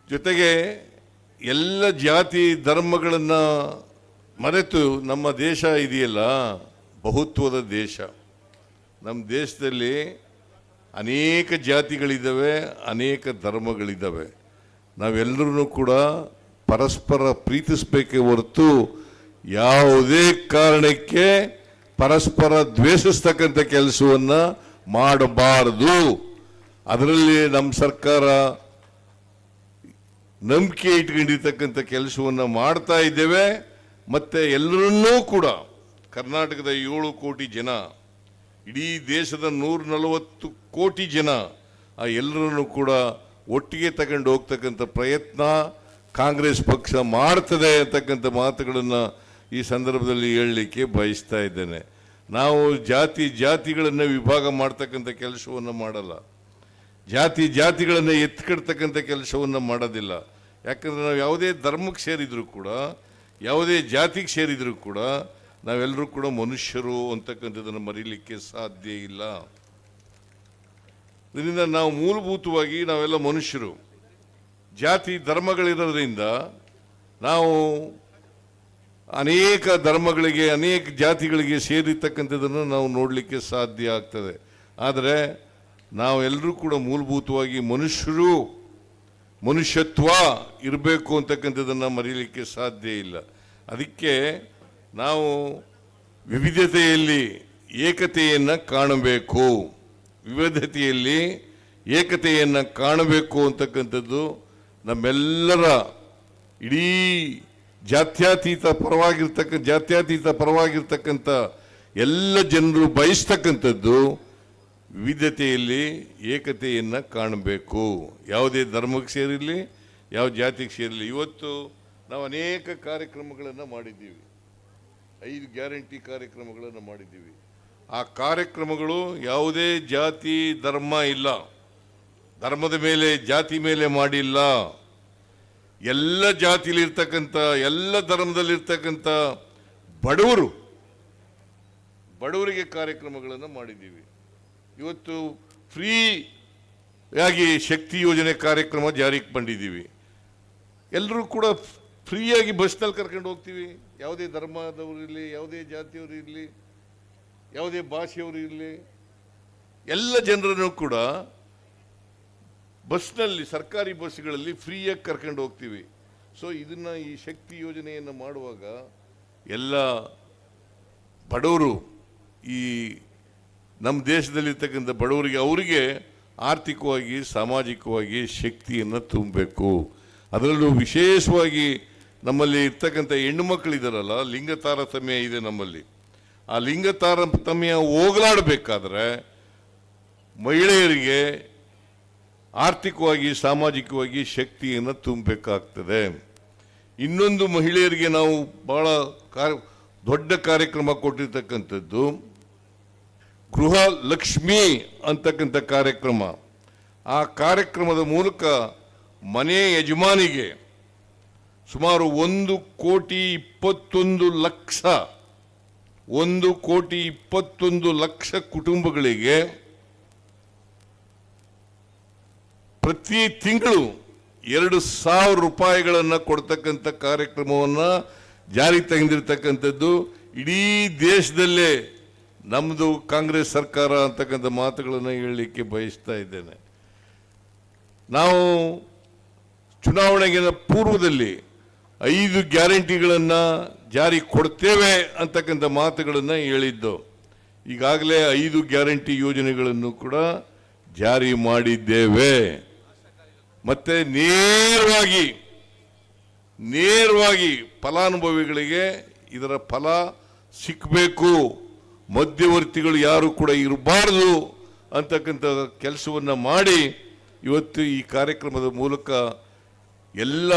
ಜೊತೆಗೆ ಎಲ್ಲ ಜಾತಿ ಧರ್ಮಗಳನ್ನು ಮರೆತು ನಮ್ಮ ದೇಶ ಇದೆಯಲ್ಲ, ಬಹುತ್ವದ ದೇಶ. ನಮ್ಮ ದೇಶದಲ್ಲಿ ಅನೇಕ ಜಾತಿಗಳಿದ್ದಾವೆ, ಅನೇಕ ಧರ್ಮಗಳಿದ್ದಾವೆ. ನಾವೆಲ್ಲರೂ ಕೂಡ ಪರಸ್ಪರ ಪ್ರೀತಿಸಬೇಕೇ ಹೊರತು ಯಾವುದೇ ಕಾರಣಕ್ಕೆ ಪರಸ್ಪರ ದ್ವೇಷಿಸ್ತಕ್ಕಂಥ ಕೆಲಸವನ್ನು ಮಾಡಬಾರದು. ಅದರಲ್ಲಿ ನಮ್ಮ ಸರ್ಕಾರ ನಂಬಿಕೆ ಇಟ್ಕೊಂಡಿರ್ತಕ್ಕಂಥ ಕೆಲಸವನ್ನು ಮಾಡ್ತಾ ಇದ್ದೇವೆ. ಮತ್ತು ಎಲ್ಲರನ್ನೂ ಕೂಡ ಕರ್ನಾಟಕದ 7 ಕೋಟಿ ಜನ, ಇಡೀ ದೇಶದ 140 ಕೋಟಿ ಜನ, ಆ ಎಲ್ಲರನ್ನೂ ಕೂಡ ಒಟ್ಟಿಗೆ ತಗೊಂಡು ಹೋಗ್ತಕ್ಕಂಥ ಪ್ರಯತ್ನ ಕಾಂಗ್ರೆಸ್ ಪಕ್ಷ ಮಾಡ್ತದೆ ಅಂತಕ್ಕಂಥ ಮಾತುಗಳನ್ನು ಈ ಸಂದರ್ಭದಲ್ಲಿ ಹೇಳಲಿಕ್ಕೆ ಬಯಸ್ತಾ ಇದ್ದೇನೆ. ನಾವು ಜಾತಿ ಜಾತಿಗಳನ್ನು ವಿಭಾಗ ಮಾಡ್ತಕ್ಕಂಥ ಕೆಲಸವನ್ನು ಮಾಡಲ್ಲ, ಜಾತಿ ಜಾತಿಗಳನ್ನು ಎತ್ಕಡ್ತಕ್ಕಂಥ ಕೆಲಸವನ್ನು ಮಾಡೋದಿಲ್ಲ. ಯಾಕಂದರೆ ನಾವು ಯಾವುದೇ ಧರ್ಮಕ್ಕೆ ಸೇರಿದರೂ ಕೂಡ, ಯಾವುದೇ ಜಾತಿಗೆ ಸೇರಿದರೂ ಕೂಡ ನಾವೆಲ್ಲರೂ ಕೂಡ ಮನುಷ್ಯರು ಅಂತಕ್ಕಂಥದ್ದನ್ನು ಮರೀಲಿಕ್ಕೆ ಸಾಧ್ಯ ಇಲ್ಲ. ಇದರಿಂದ ನಾವು ಮೂಲಭೂತವಾಗಿ ನಾವೆಲ್ಲ ಮನುಷ್ಯರು. ಜಾತಿ ಧರ್ಮಗಳಿರೋದ್ರಿಂದ ನಾವು ಅನೇಕ ಧರ್ಮಗಳಿಗೆ, ಅನೇಕ ಜಾತಿಗಳಿಗೆ ಸೇರಿರ್ತಕ್ಕಂಥದ್ದನ್ನು ನಾವು ನೋಡಲಿಕ್ಕೆ ಸಾಧ್ಯ ಆಗ್ತದೆ. ಆದರೆ ನಾವೆಲ್ಲರೂ ಕೂಡ ಮೂಲಭೂತವಾಗಿ ಮನುಷ್ಯರು, ಮನುಷ್ಯತ್ವ ಇರಬೇಕು ಅಂತಕ್ಕಂಥದ್ದನ್ನು ಮರೀಲಿಕ್ಕೆ ಸಾಧ್ಯ ಇಲ್ಲ. ಅದಕ್ಕೆ ನಾವು ವಿವಿಧತೆಯಲ್ಲಿ ಏಕತೆಯನ್ನು ಕಾಣಬೇಕು, ವಿವಿಧತೆಯಲ್ಲಿ ಏಕತೆಯನ್ನು ಕಾಣಬೇಕು ಅಂತಕ್ಕಂಥದ್ದು ನಮ್ಮೆಲ್ಲರ ಇಡೀ ಜಾತ್ಯತೀತ ಪರವಾಗಿರ್ತಕ್ಕಂಥ ಎಲ್ಲ ಜನರು ಬಯಸ್ತಕ್ಕಂಥದ್ದು ವಿವಿಧತೆಯಲ್ಲಿ ಏಕತೆಯನ್ನು ಕಾಣಬೇಕು. ಯಾವುದೇ ಧರ್ಮಕ್ಕೆ ಸೇರಿರಲಿ, ಯಾವ ಜಾತಿಗೆ ಸೇರಿರಲಿ. ಇವತ್ತು ನಾವು ಅನೇಕ ಕಾರ್ಯಕ್ರಮಗಳನ್ನು ಮಾಡಿದ್ದೀವಿ, 5 ಗ್ಯಾರಂಟಿ ಕಾರ್ಯಕ್ರಮಗಳನ್ನು ಮಾಡಿದ್ದೀವಿ. ಆ ಕಾರ್ಯಕ್ರಮಗಳು ಯಾವುದೇ ಜಾತಿ ಧರ್ಮ ಇಲ್ಲ, ಧರ್ಮದ ಮೇಲೆ ಜಾತಿ ಮೇಲೆ ಮಾಡಿಲ್ಲ. ಎಲ್ಲ ಜಾತಿಲಿರ್ತಕ್ಕಂಥ, ಎಲ್ಲ ಧರ್ಮದಲ್ಲಿರ್ತಕ್ಕಂಥ ಬಡವರಿಗೆ ಕಾರ್ಯಕ್ರಮಗಳನ್ನು ಮಾಡಿದ್ದೀವಿ. ಇವತ್ತು ಫ್ರೀ ಹಾಗೆ ಶಕ್ತಿ ಯೋಜನೆ ಕಾರ್ಯಕ್ರಮ ಜಾರಿಗೆ ಬಂದಿದ್ದೀವಿ. ಎಲ್ಲರೂ ಕೂಡ ಫ್ರೀಯಾಗಿ ಬಸ್ನಲ್ಲಿ ಕರ್ಕೊಂಡು ಹೋಗ್ತೀವಿ. ಯಾವುದೇ ಧರ್ಮದವರು ಇರಲಿ, ಯಾವುದೇ ಜಾತಿಯವರು ಇರಲಿ, ಯಾವುದೇ ಭಾಷೆಯವರು ಇರಲಿ, ಎಲ್ಲ ಜನರನ್ನು ಕೂಡ ಬಸ್ನಲ್ಲಿ, ಸರ್ಕಾರಿ ಬಸ್ಗಳಲ್ಲಿ ಫ್ರೀಯಾಗಿ ಕರ್ಕೊಂಡು ಹೋಗ್ತೀವಿ. ಸೊ ಇದನ್ನು, ಈ ಶಕ್ತಿ ಯೋಜನೆಯನ್ನು ಮಾಡುವಾಗ ಎಲ್ಲ ಬಡವರು, ಈ ನಮ್ಮ ದೇಶದಲ್ಲಿರ್ತಕ್ಕಂಥ ಬಡವರಿಗೆ, ಅವರಿಗೆ ಆರ್ಥಿಕವಾಗಿ ಸಾಮಾಜಿಕವಾಗಿ ಶಕ್ತಿಯನ್ನು ತುಂಬಬೇಕು. ಅದರಲ್ಲೂ ವಿಶೇಷವಾಗಿ ನಮ್ಮಲ್ಲಿ ಇರ್ತಕ್ಕಂಥ ಹೆಣ್ಣು ಮಕ್ಕಳಿದ್ದಾರಲ್ಲ, ಲಿಂಗ ತಾರತಮ್ಯ ಇದೆ ನಮ್ಮಲ್ಲಿ. ಆ ಲಿಂಗ ತಾರತಮ್ಯ ಹೋಗಲಾಡಬೇಕಾದ್ರೆ ಮಹಿಳೆಯರಿಗೆ ಆರ್ಥಿಕವಾಗಿ ಸಾಮಾಜಿಕವಾಗಿ ಶಕ್ತಿಯನ್ನು ತುಂಬಬೇಕಾಗ್ತದೆ. ಇನ್ನೊಂದು, ಮಹಿಳೆಯರಿಗೆ ನಾವು ಭಾಳ ದೊಡ್ಡ ಕಾರ್ಯಕ್ರಮ ಕೊಟ್ಟಿರ್ತಕ್ಕಂಥದ್ದು ಗೃಹ ಲಕ್ಷ್ಮಿ ಅಂತಕ್ಕಂಥ ಕಾರ್ಯಕ್ರಮ. ಆ ಕಾರ್ಯಕ್ರಮದ ಮೂಲಕ ಮನೆ ಯಜಮಾನಿಗೆ ಸುಮಾರು 1 ಕೋಟಿ 21 ಲಕ್ಷ, 1 ಕೋಟಿ 21 ಲಕ್ಷ ಕುಟುಂಬಗಳಿಗೆ ಪ್ರತಿ ತಿಂಗಳು 2,000 ರೂಪಾಯಿಗಳನ್ನು ಕೊಡ್ತಕ್ಕಂಥ ಕಾರ್ಯಕ್ರಮವನ್ನು ಜಾರಿ ತಂದಿರ್ತಕ್ಕಂಥದ್ದು ಇಡೀ ದೇಶದಲ್ಲೇ ನಮ್ಮದು ಕಾಂಗ್ರೆಸ್ ಸರ್ಕಾರ ಅಂತಕ್ಕಂಥ ಮಾತುಗಳನ್ನು ಹೇಳಲಿಕ್ಕೆ ಬಯಸ್ತಾ ಇದ್ದೇನೆ. ನಾವು ಚುನಾವಣೆಗಿನ ಪೂರ್ವದಲ್ಲಿ 5 ಗ್ಯಾರಂಟಿಗಳನ್ನು ಜಾರಿ ಕೊಡ್ತೇವೆ ಅಂತಕ್ಕಂಥ ಮಾತುಗಳನ್ನು ಹೇಳಿದ್ದು. ಈಗಾಗಲೇ 5 ಗ್ಯಾರಂಟಿ ಯೋಜನೆಗಳನ್ನು ಕೂಡ ಜಾರಿ ಮಾಡಿದ್ದೇವೆ. ಮತ್ತೆ ನೇರವಾಗಿ ನೇರವಾಗಿ ಫಲಾನುಭವಿಗಳಿಗೆ ಇದರ ಫಲ ಸಿಕ್ಕಬೇಕು, ಮಧ್ಯವರ್ತಿಗಳು ಯಾರು ಕೂಡ ಇರಬಾರ್ದು ಅಂತಕ್ಕಂಥ ಕೆಲಸವನ್ನು ಮಾಡಿ ಇವತ್ತು ಈ ಕಾರ್ಯಕ್ರಮದ ಮೂಲಕ ಎಲ್ಲ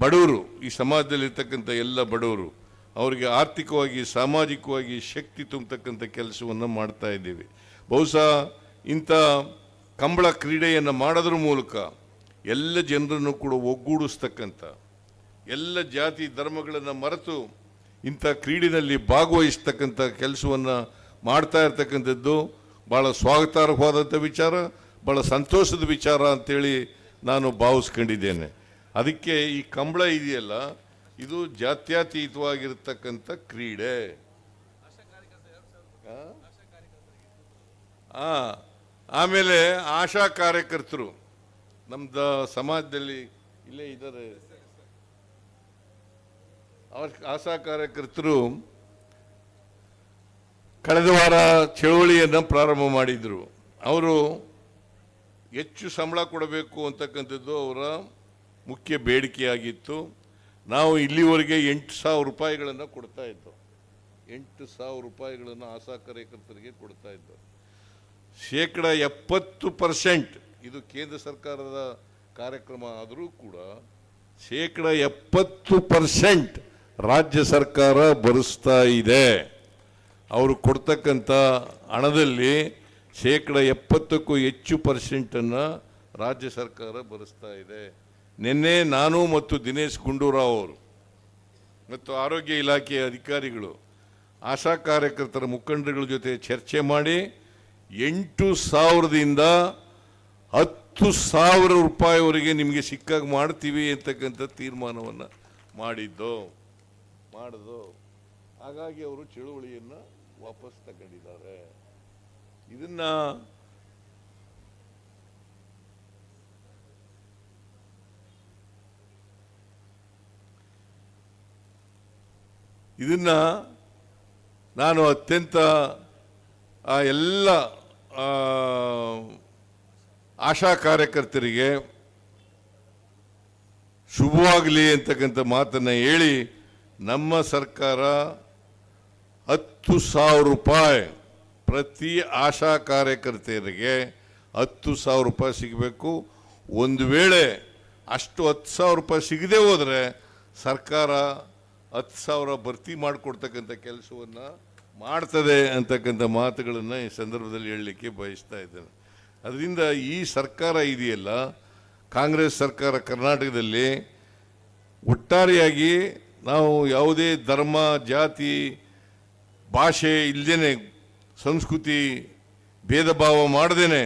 ಬಡವರು, ಈ ಸಮಾಜದಲ್ಲಿರ್ತಕ್ಕಂಥ ಎಲ್ಲ ಬಡವರು, ಅವರಿಗೆ ಆರ್ಥಿಕವಾಗಿ ಸಾಮಾಜಿಕವಾಗಿ ಶಕ್ತಿ ತುಂಬತಕ್ಕಂಥ ಕೆಲಸವನ್ನು ಮಾಡ್ತಾ ಇದ್ದೀವಿ. ಬಹುಶಃ ಇಂಥ ಕಂಬಳ ಕ್ರೀಡೆಯನ್ನು ಮಾಡೋದ್ರ ಮೂಲಕ ಎಲ್ಲ ಜನರನ್ನು ಕೂಡ ಒಗ್ಗೂಡಿಸ್ತಕ್ಕಂಥ, ಎಲ್ಲ ಜಾತಿ ಧರ್ಮಗಳನ್ನು ಮರೆತು ಇಂಥ ಕ್ರೀಡೆಯಲ್ಲಿ ಭಾಗವಹಿಸ್ತಕ್ಕಂಥ ಕೆಲಸವನ್ನು ಮಾಡ್ತಾ ಇರ್ತಕ್ಕಂಥದ್ದು ಭಾಳ ಸ್ವಾಗತಾರ್ಹವಾದಂಥ ವಿಚಾರ, ಭಾಳ ಸಂತೋಷದ ವಿಚಾರ ಅಂಥೇಳಿ ನಾನು ಭಾವಿಸ್ಕೊಂಡಿದ್ದೇನೆ. ಅದಕ್ಕೆ ಈ ಕಂಬಳ ಇದೆಯಲ್ಲ, ಇದು ಜಾತ್ಯತೀತವಾಗಿರ್ತಕ್ಕಂಥ ಕ್ರೀಡೆ. ಆಮೇಲೆ ಆಶಾ ಕಾರ್ಯಕರ್ತರು ನಮ್ದು ಸಮಾಜದಲ್ಲಿ ಇಲ್ಲೇ ಇದ್ದಾರೆ. ಆಶಾ ಕಾರ್ಯಕರ್ತರು ಕಳೆದ ವಾರ ಚಳವಳಿಯನ್ನು ಪ್ರಾರಂಭ ಮಾಡಿದರು. ಅವರು ಹೆಚ್ಚು ಸಂಬಳ ಕೊಡಬೇಕು ಅಂತಕ್ಕಂಥದ್ದು ಅವರ ಮುಖ್ಯ ಬೇಡಿಕೆಯಾಗಿತ್ತು. ನಾವು ಇಲ್ಲಿವರೆಗೆ 8,000 ರೂಪಾಯಿಗಳನ್ನು ಕೊಡ್ತಾ ಇದ್ದೋ. 8,000 ರೂಪಾಯಿಗಳನ್ನು ಆಶಾ ಕಾರ್ಯಕರ್ತರಿಗೆ ಕೊಡ್ತಾ ಇದ್ದೋ. 70%, ಇದು ಕೇಂದ್ರ ಸರ್ಕಾರದ ಕಾರ್ಯಕ್ರಮ ಆದರೂ ಕೂಡ 70% ರಾಜ್ಯ ಸರ್ಕಾರ ಭರಿಸ್ತಾ ಇದೆ. ಅವರು ಕೊಡ್ತಕ್ಕಂಥ ಹಣದಲ್ಲಿ 70%ಕ್ಕೂ ಹೆಚ್ಚು ಪರ್ಸೆಂಟನ್ನು ರಾಜ್ಯ ಸರ್ಕಾರ ಭರಿಸ್ತಾ ಇದೆ. ನಿನ್ನೆ ನಾನು ಮತ್ತು ದಿನೇಶ್ ಗುಂಡೂರಾವ್ ಅವರು ಮತ್ತು ಆರೋಗ್ಯ ಇಲಾಖೆಯ ಅಧಿಕಾರಿಗಳು ಆಶಾ ಕಾರ್ಯಕರ್ತರ ಮುಖಂಡರುಗಳ ಜೊತೆ ಚರ್ಚೆ ಮಾಡಿ 8,000ದಿಂದ 10,000 ರೂಪಾಯಿವರೆಗೆ ನಿಮಗೆ ಸಿಕ್ಕಾಗ ಮಾಡ್ತೀವಿ ಅಂತಕ್ಕಂಥ ತೀರ್ಮಾನವನ್ನು ಮಾಡಿದ್ದು ಮಾಡಿದು. ಹಾಗಾಗಿ ಅವರು ಚಳುವಳಿಯನ್ನು ವಾಪಸ್ ತಗೊಂಡಿದ್ದಾರೆ. ಇದನ್ನ ಇದನ್ನ ನಾನು ಅತ್ಯಂತ ಆ ಎಲ್ಲ ಆಶಾ ಕಾರ್ಯಕರ್ತರಿಗೆ ಶುಭವಾಗಲಿ ಅಂತಕ್ಕಂಥ ಮಾತನ್ನು ಹೇಳಿ, ನಮ್ಮ ಸರ್ಕಾರ 10,000 ರೂಪಾಯಿ ಪ್ರತಿ ಆಶಾ ಕಾರ್ಯಕರ್ತೆಯರಿಗೆ 10,000 ರೂಪಾಯಿ ಸಿಗಬೇಕು. ಒಂದು ವೇಳೆ ಅಷ್ಟು 10,000 ರೂಪಾಯಿ ಸಿಗದೆ ಹೋದರೆ ಸರ್ಕಾರ 10,000 ಭರ್ತಿ ಮಾಡಿಕೊಡ್ತಕ್ಕಂಥ ಕೆಲಸವನ್ನು ಮಾಡ್ತದೆ ಅಂತಕ್ಕಂಥ ಮಾತುಗಳನ್ನು ಈ ಸಂದರ್ಭದಲ್ಲಿ ಹೇಳಲಿಕ್ಕೆ ಬಯಸ್ತಾ ಇದ್ದೇನೆ. ಅದರಿಂದ ಈ ಸರ್ಕಾರ ಇದೆಯಲ್ಲ, ಕಾಂಗ್ರೆಸ್ ಸರ್ಕಾರ ಕರ್ನಾಟಕದಲ್ಲಿ, ಒಟ್ಟಾರೆಯಾಗಿ ನಾವು ಯಾವುದೇ ಧರ್ಮ, ಜಾತಿ, ಭಾಷೆ ಇಲ್ಲದೇನೆ, ಸಂಸ್ಕೃತಿ ಭೇದ ಭಾವ ಮಾಡದೇನೆ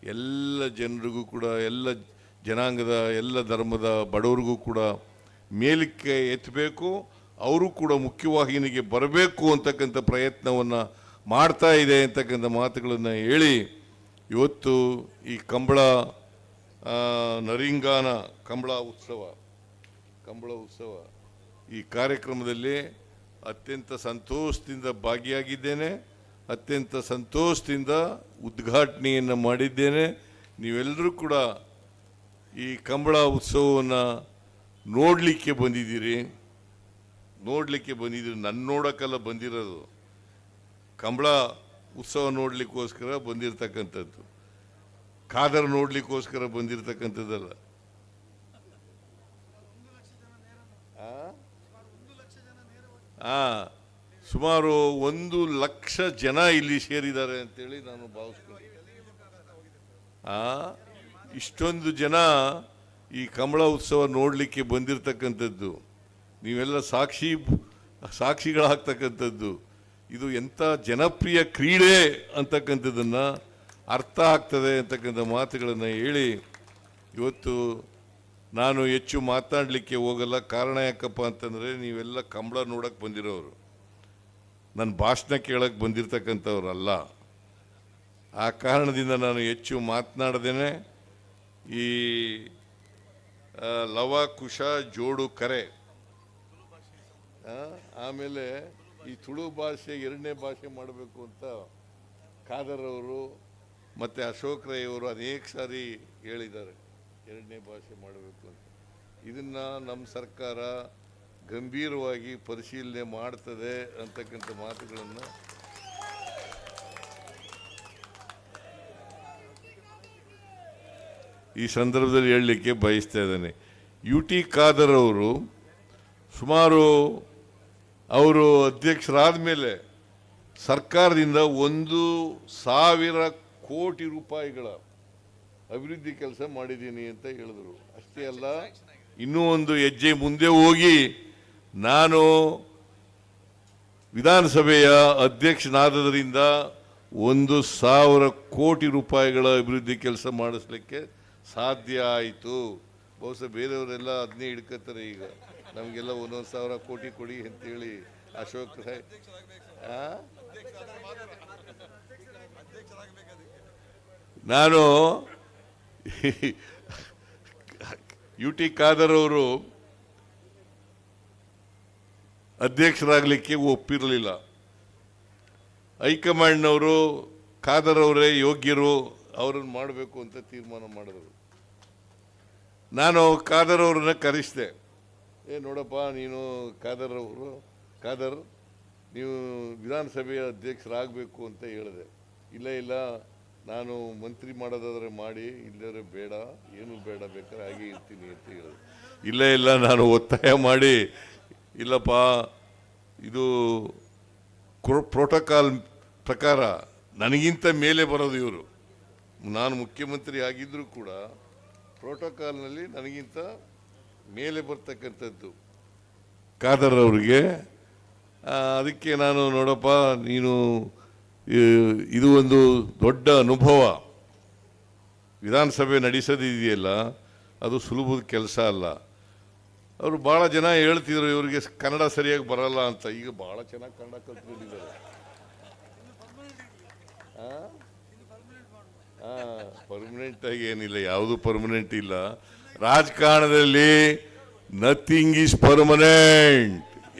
ಎಲ್ಲ ಜನರಿಗೂ ಕೂಡ, ಎಲ್ಲ ಜನಾಂಗದ, ಎಲ್ಲ ಧರ್ಮದ ಬಡವರಿಗೂ ಕೂಡ ಮೇಲಕ್ಕೆ ಎತ್ತಬೇಕು, ಅವರು ಕೂಡ ಮುಖ್ಯವಾಹಿನಿಗೆ ಬರಬೇಕು ಅಂತಕ್ಕಂಥ ಪ್ರಯತ್ನವನ್ನು ಮಾಡ್ತಾ ಇದೆ ಅಂತಕ್ಕಂಥ ಮಾತುಗಳನ್ನು ಹೇಳಿ ಇವತ್ತು ಈ ಕಂಬಳ ನರಿಂಗಾನ ಕಂಬಳ ಉತ್ಸವ ಈ ಕಾರ್ಯಕ್ರಮದಲ್ಲಿ ಅತ್ಯಂತ ಸಂತೋಷದಿಂದ ಭಾಗಿಯಾಗಿದ್ದೇನೆ, ಅತ್ಯಂತ ಸಂತೋಷದಿಂದ ಉದ್ಘಾಟನೆಯನ್ನು ಮಾಡಿದ್ದೇನೆ. ನೀವೆಲ್ಲರೂ ಕೂಡ ಈ ಕಂಬಳ ಉತ್ಸವವನ್ನು ನೋಡಲಿಕ್ಕೆ ಬಂದಿದ್ದೀರಿ, ನನ್ನ ನೋಡೋಕ್ಕೆಲ್ಲ ಬಂದಿರೋದು, ಕಂಬಳ ಉತ್ಸವ ನೋಡಲಿಕ್ಕೋಸ್ಕರ ಬಂದಿರತಕ್ಕಂಥದ್ದು, ಖಾದರ್ ನೋಡಲಿಕ್ಕೋಸ್ಕರ ಬಂದಿರತಕ್ಕಂಥದ್ದಲ್ಲ. ಸುಮಾರು 1 ಲಕ್ಷ ಜನ ಇಲ್ಲಿ ಸೇರಿದ್ದಾರೆ ಅಂತೇಳಿ ನಾನು ಭಾವಿಸ್ತೀನಿ. ಇಷ್ಟೊಂದು ಜನ ಈ ಕಂಬಳ ಉತ್ಸವ ನೋಡಲಿಕ್ಕೆ ಬಂದಿರತಕ್ಕಂಥದ್ದು, ನೀವೆಲ್ಲ ಸಾಕ್ಷಿಗಳಾಗ್ತಕ್ಕಂಥದ್ದು, ಇದು ಎಂಥ ಜನಪ್ರಿಯ ಕ್ರೀಡೆ ಅಂತಕ್ಕಂಥದ್ದನ್ನು ಅರ್ಥ ಆಗ್ತದೆ ಅಂತಕ್ಕಂಥ ಮಾತುಗಳನ್ನು ಹೇಳಿ ಇವತ್ತು ನಾನು ಹೆಚ್ಚು ಮಾತಾಡಲಿಕ್ಕೆ ಹೋಗಲ್ಲ. ಕಾರಣ ಯಾಕಪ್ಪ ಅಂತಂದರೆ, ನೀವೆಲ್ಲ ಕಂಬಳ ನೋಡೋಕ್ಕೆ ಬಂದಿರೋರು, ನನ್ನ ಭಾಷಣ ಕೇಳೋಕ್ಕೆ ಬಂದಿರತಕ್ಕಂಥವ್ರಲ್ಲ. ಆ ಕಾರಣದಿಂದ ನಾನು ಹೆಚ್ಚು ಮಾತನಾಡ್ದೇನೆ ಈ ಲವ ಕುಶ ಜೋಡು ಕರೆ, ಆಮೇಲೆ ಈ ತುಳು ಭಾಷೆ ಎರಡನೇ ಭಾಷೆ ಮಾಡಬೇಕು ಅಂತ ಖಾದರ್ ಅವರು ಮತ್ತು ಅಶೋಕ್ ರೈ ಅವರು ಅನೇಕ ಸಾರಿ ಹೇಳಿದ್ದಾರೆ, ಎರಡನೇ ಭಾಷೆ ಮಾಡಬೇಕು ಅಂತ. ಇದನ್ನು ನಮ್ಮ ಸರ್ಕಾರ ಗಂಭೀರವಾಗಿ ಪರಿಶೀಲನೆ ಮಾಡ್ತದೆ ಅಂತಕ್ಕಂಥ ಮಾತುಗಳನ್ನು ಈ ಸಂದರ್ಭದಲ್ಲಿ ಹೇಳಲಿಕ್ಕೆ ಬಯಸ್ತಾ ಇದ್ದೇನೆ. ಯು ಟಿ ಖಾದರ್ ಅವರು ಸುಮಾರು ಅವರು ಅಧ್ಯಕ್ಷರಾದ ಮೇಲೆ ಸರ್ಕಾರದಿಂದ 1,000 ಕೋಟಿ ರೂಪಾಯಿಗಳ ಅಭಿವೃದ್ಧಿ ಕೆಲಸ ಮಾಡಿದ್ದೀನಿ ಅಂತ ಹೇಳಿದರು. ಅಷ್ಟೇ ಅಲ್ಲ, ಇನ್ನೂ ಒಂದು ಹೆಜ್ಜೆ ಮುಂದೆ ಹೋಗಿ ನಾನು ವಿಧಾನಸಭೆಯ ಅಧ್ಯಕ್ಷನಾದದರಿಂದ 1,000 ಕೋಟಿ ರೂಪಾಯಿಗಳ ಅಭಿವೃದ್ಧಿ ಕೆಲಸ ಮಾಡಿಸ್ಲಿಕ್ಕೆ ಸಾಧ್ಯ ಆಯಿತು. ಬಹುಶಃ ಬೇರೆಯವರೆಲ್ಲ ಅದನ್ನೇ ಹಿಡ್ಕೋತಾರೆ, ಈಗ ನಮಗೆಲ್ಲ 1,000 ಕೋಟಿ ಕೊಡಿ ಅಂತೇಳಿ ಅಶೋಕ್ ರೈ. ನಾನು ಯು ಟಿ ಖಾದರ್ ಅವರು ಅಧ್ಯಕ್ಷರಾಗಲಿಕ್ಕೆ ಒಪ್ಪಿರಲಿಲ್ಲ. ಹೈಕಮಾಂಡ್ನವರು ಖಾದರ್ ಅವರೇ ಯೋಗ್ಯರು, ಅವರನ್ನು ಮಾಡಬೇಕು ಅಂತ ತೀರ್ಮಾನ ಮಾಡಿದರು. ನಾನು ಖಾದರ್ ಅವ್ರನ್ನ ಕರೆಸಿದೆ. ಏ ನೋಡಪ್ಪ, ನೀನು ಖಾದರ್ ನೀವು ವಿಧಾನಸಭೆಯ ಅಧ್ಯಕ್ಷರಾಗಬೇಕು ಅಂತ ಹೇಳಿದೆ. ಇಲ್ಲ ಇಲ್ಲ, ನಾನು ಮಂತ್ರಿ ಮಾಡೋದಾದರೆ ಮಾಡಿ, ಇಲ್ಲದ್ರೆ ಬೇಡ, ಏನೂ ಬೇಡ, ಬೇಕಾದ್ರೆ ಹಾಗೆ ಇರ್ತೀನಿ ಅಂತ ಹೇಳಿದೆ. ಇಲ್ಲ ಇಲ್ಲ, ನಾನು ಒತ್ತಾಯ ಮಾಡಿ, ಇಲ್ಲಪ್ಪ ಇದು ಪ್ರೋಟೋಕಾಲ್ ಪ್ರಕಾರ ನನಗಿಂತ ಮೇಲೆ ಬರೋದು ಇವರು, ನಾನು ಮುಖ್ಯಮಂತ್ರಿ ಆಗಿದ್ದರೂ ಕೂಡ ಪ್ರೋಟೋಕಾಲ್ನಲ್ಲಿ ನನಗಿಂತ ಮೇಲೆ ಬರ್ತಕ್ಕಂಥದ್ದು ಖಾದರ್ ಅವರಿಗೆ. ಅದಕ್ಕೆ ನಾನು ನೋಡಪ್ಪ, ನೀನು ಇದು ಒಂದು ದೊಡ್ಡ ಅನುಭವ, ವಿಧಾನಸಭೆ ನಡೆಸೋದಿದೆಯಲ್ಲ ಅದು ಸುಲಭದ ಕೆಲಸ ಅಲ್ಲ. ಅವರು ಭಾಳ ಜನ ಹೇಳ್ತಿದ್ರು ಇವರಿಗೆ ಕನ್ನಡ ಸರಿಯಾಗಿ ಬರಲ್ಲ ಅಂತ, ಈಗ ಭಾಳ ಚೆನ್ನಾಗಿ ಕನ್ನಡ ಕಲ್ತ್ಕೊಂಡಿದ್ದಾರೆ. ಪರ್ಮನೆಂಟಾಗಿ ಏನಿಲ್ಲ, ಯಾವುದು ಪರ್ಮನೆಂಟ್ ಇಲ್ಲ ರಾಜಕಾರಣದಲ್ಲಿ. ನಥಿಂಗ್ is permanent,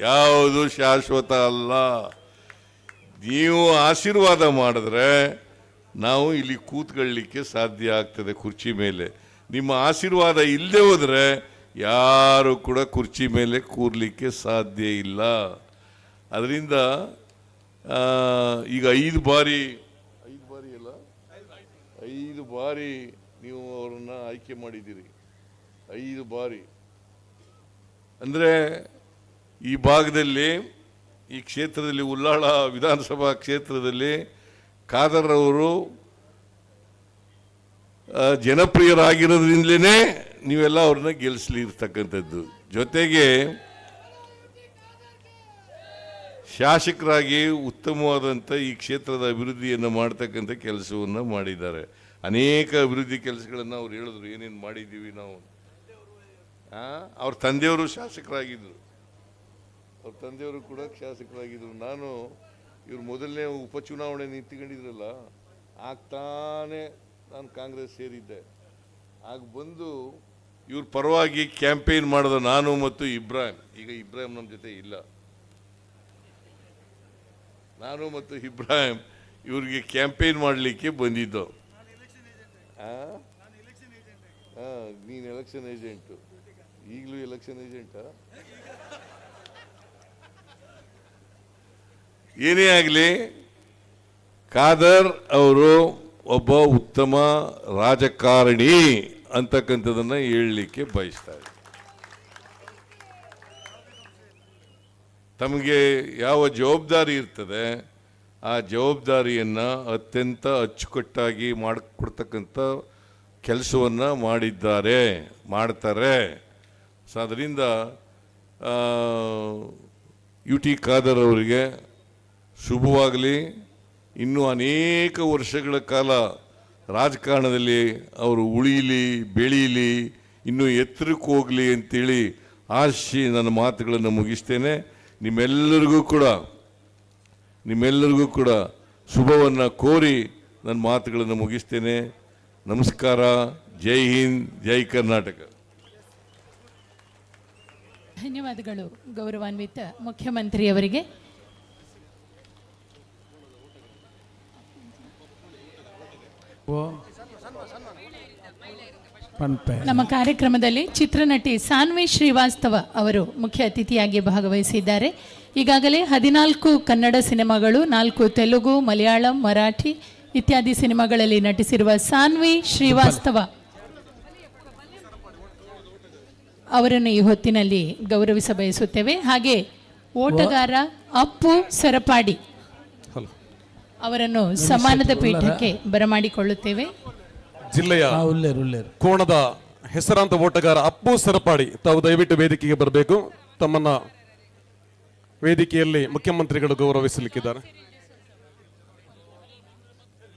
ಯಾವುದು ಶಾಶ್ವತ ಅಲ್ಲ. ನೀವು ಆಶೀರ್ವಾದ ಮಾಡಿದ್ರೆ ನಾವು ಇಲ್ಲಿ ಕೂತ್ಕೊಳ್ಳಿಕ್ಕೆ ಸಾಧ್ಯ ಆಗ್ತದೆ ಕುರ್ಚಿ ಮೇಲೆ. ನಿಮ್ಮ ಆಶೀರ್ವಾದ ಇಲ್ಲದೆ ಹೋದರೆ ಯಾರು ಕೂಡ ಕುರ್ಚಿ ಮೇಲೆ ಕೂರಲಿಕ್ಕೆ ಸಾಧ್ಯ ಇಲ್ಲ. ಅದರಿಂದ ಈಗ 5 ಬಾರಿ ಅಲ್ಲ, 5 ಬಾರಿ ನೀವು ಅವರನ್ನು ಆಯ್ಕೆ ಮಾಡಿದ್ದೀರಿ. 5 ಬಾರಿ ಅಂದರೆ ಈ ಭಾಗದಲ್ಲಿ, ಈ ಕ್ಷೇತ್ರದಲ್ಲಿ, ಉಲ್ಲಾಳ ವಿಧಾನಸಭಾ ಕ್ಷೇತ್ರದಲ್ಲಿ ಖಾದರ್ ಅವರು ಜನಪ್ರಿಯರಾಗಿರೋದ್ರಿಂದಲೇ ನೀವೆಲ್ಲ ಅವ್ರನ್ನ ಗೆಲ್ಲಿಸಲಿರ್ತಕ್ಕಂಥದ್ದು. ಜೊತೆಗೆ ಶಾಸಕರಾಗಿ ಉತ್ತಮವಾದಂಥ ಈ ಕ್ಷೇತ್ರದ ಅಭಿವೃದ್ಧಿಯನ್ನು ಮಾಡ್ತಕ್ಕಂಥ ಕೆಲಸವನ್ನು ಮಾಡಿದ್ದಾರೆ. ಅನೇಕ ಅಭಿವೃದ್ಧಿ ಕೆಲಸಗಳನ್ನು ಅವ್ರು ಹೇಳಿದ್ರು, ಏನೇನು ಮಾಡಿದ್ದೀವಿ ನಾವು. ಅವ್ರ ತಂದೆಯವರು ಶಾಸಕರಾಗಿದ್ದರು, ಅವ್ರ ತಂದೆಯವರು ಕೂಡ ಶಾಸಕರಾಗಿದ್ದರು. ನಾನು ಇವ್ರು ಮೊದಲನೇ ಉಪಚುನಾವಣೆ ನಿಂತ್ಕೊಂಡಿದ್ರಲ್ಲ, ಆಗ್ತಾನೆ ನಾನು ಕಾಂಗ್ರೆಸ್ ಸೇರಿದ್ದೆ. ಆಗ ಬಂದು ಇವ್ರ ಪರವಾಗಿ ಕ್ಯಾಂಪೇನ್ ಮಾಡಿದ ನಾನು ಮತ್ತು ಇಬ್ರಾಹಿಂ. ಈಗ ಇಬ್ರಾಹಿಂ ನಮ್ಮ ಜೊತೆ ಇಲ್ಲ. ನಾನು ಮತ್ತು ಇಬ್ರಾಹಿಂ ಇವ್ರಿಗೆ ಕ್ಯಾಂಪೇನ್ ಮಾಡಲಿಕ್ಕೆ ಬಂದಿದ್ದು. ನೀನು ಎಲೆಕ್ಷನ್ ಏಜೆಂಟು, ಈಗಲೂ ಎಲೆಕ್ಷನ್ ಏಜೆಂಟಾ? ಏನೇ ಆಗಲಿ, ಖಾದರ್ ಅವರು ಒಬ್ಬ ಉತ್ತಮ ರಾಜಕಾರಣಿ ಅಂತಕ್ಕಂಥದ್ದನ್ನು ಹೇಳಲಿಕ್ಕೆ ಬಯಸ್ತಾರೆ. ತಮಗೆ ಯಾವ ಜವಾಬ್ದಾರಿ ಇರ್ತದೆ ಆ ಜವಾಬ್ದಾರಿಯನ್ನು ಅತ್ಯಂತ ಅಚ್ಚುಕಟ್ಟಾಗಿ ಮಾಡಿಕೊಡ್ತಕ್ಕಂಥ ಕೆಲಸವನ್ನು ಮಾಡಿದ್ದಾರೆ, ಮಾಡ್ತಾರೆ. ಸೊ ಅದರಿಂದ ಯು ಟಿ ಖಾದರ್ ಅವರಿಗೆ ಶುಭವಾಗಲಿ. ಇನ್ನೂ ಅನೇಕ ವರ್ಷಗಳ ಕಾಲ ರಾಜಕಾರಣದಲ್ಲಿ ಅವರು ಉಳೀಲಿ, ಬೆಳೀಲಿ, ಇನ್ನೂ ಎತ್ತರಕ್ಕೆ ಹೋಗಲಿ ಅಂತೇಳಿ ಆಶಿ ನನ್ನ ಮಾತುಗಳನ್ನು ಮುಗಿಸ್ತೇನೆ. ನಿಮ್ಮೆಲ್ಲರಿಗೂ ಕೂಡ ಶುಭವನ್ನು ಕೋರಿ ನನ್ನ ಮಾತುಗಳನ್ನು ಮುಗಿಸ್ತೇನೆ. ನಮಸ್ಕಾರ. ಜೈ ಹಿಂದ್, ಜೈ ಕರ್ನಾಟಕ. ಧನ್ಯವಾದಗಳು ಗೌರವಾನ್ವಿತ ಮುಖ್ಯಮಂತ್ರಿಯವರಿಗೆ. ನಮ್ಮ ಕಾರ್ಯಕ್ರಮದಲ್ಲಿ ಚಿತ್ರನಟಿ ಸಾನ್ವಿ ಶ್ರೀವಾಸ್ತವ ಅವರು ಮುಖ್ಯ ಅತಿಥಿಯಾಗಿ ಭಾಗವಹಿಸಿದ್ದಾರೆ. ಈಗಾಗಲೇ 14 ಕನ್ನಡ ಸಿನಿಮಾಗಳು, 4 ತೆಲುಗು, ಮಲಯಾಳಂ, ಮರಾಠಿ ಇತ್ಯಾದಿ ಸಿನಿಮಾಗಳಲ್ಲಿ ನಟಿಸಿರುವ ಸಾನ್ವಿ ಶ್ರೀವಾಸ್ತವ ಅವರನ್ನು ಈ ಹೊತ್ತಿನಲ್ಲಿ ಗೌರವಿಸ ಬಯಸುತ್ತೇವೆ. ಹಾಗೆ ಓಟಗಾರ ಅಪ್ಪು ಸರಪಾಡಿ ಅವರನ್ನು ಸಮ್ಮಾನದ ಪೀಠಕ್ಕೆ ಬರಮಾಡಿಕೊಳ್ಳುತ್ತೇವೆ. ಜಿಲ್ಲೆಯ ಕೋಣದ ಹೆಸರಾಂತ ಓಟಗಾರ ಅಪ್ಪು ಸರಪಾಡಿ ತಾವು ದಯವಿಟ್ಟು ವೇದಿಕೆಗೆ ಬರಬೇಕು. ತಮ್ಮನ್ನ ವೇದಿಕೆಯಲ್ಲಿ ಮುಖ್ಯಮಂತ್ರಿಗಳು ಗೌರವಿಸಲಿಕ್ಕಿದ್ದಾರೆ.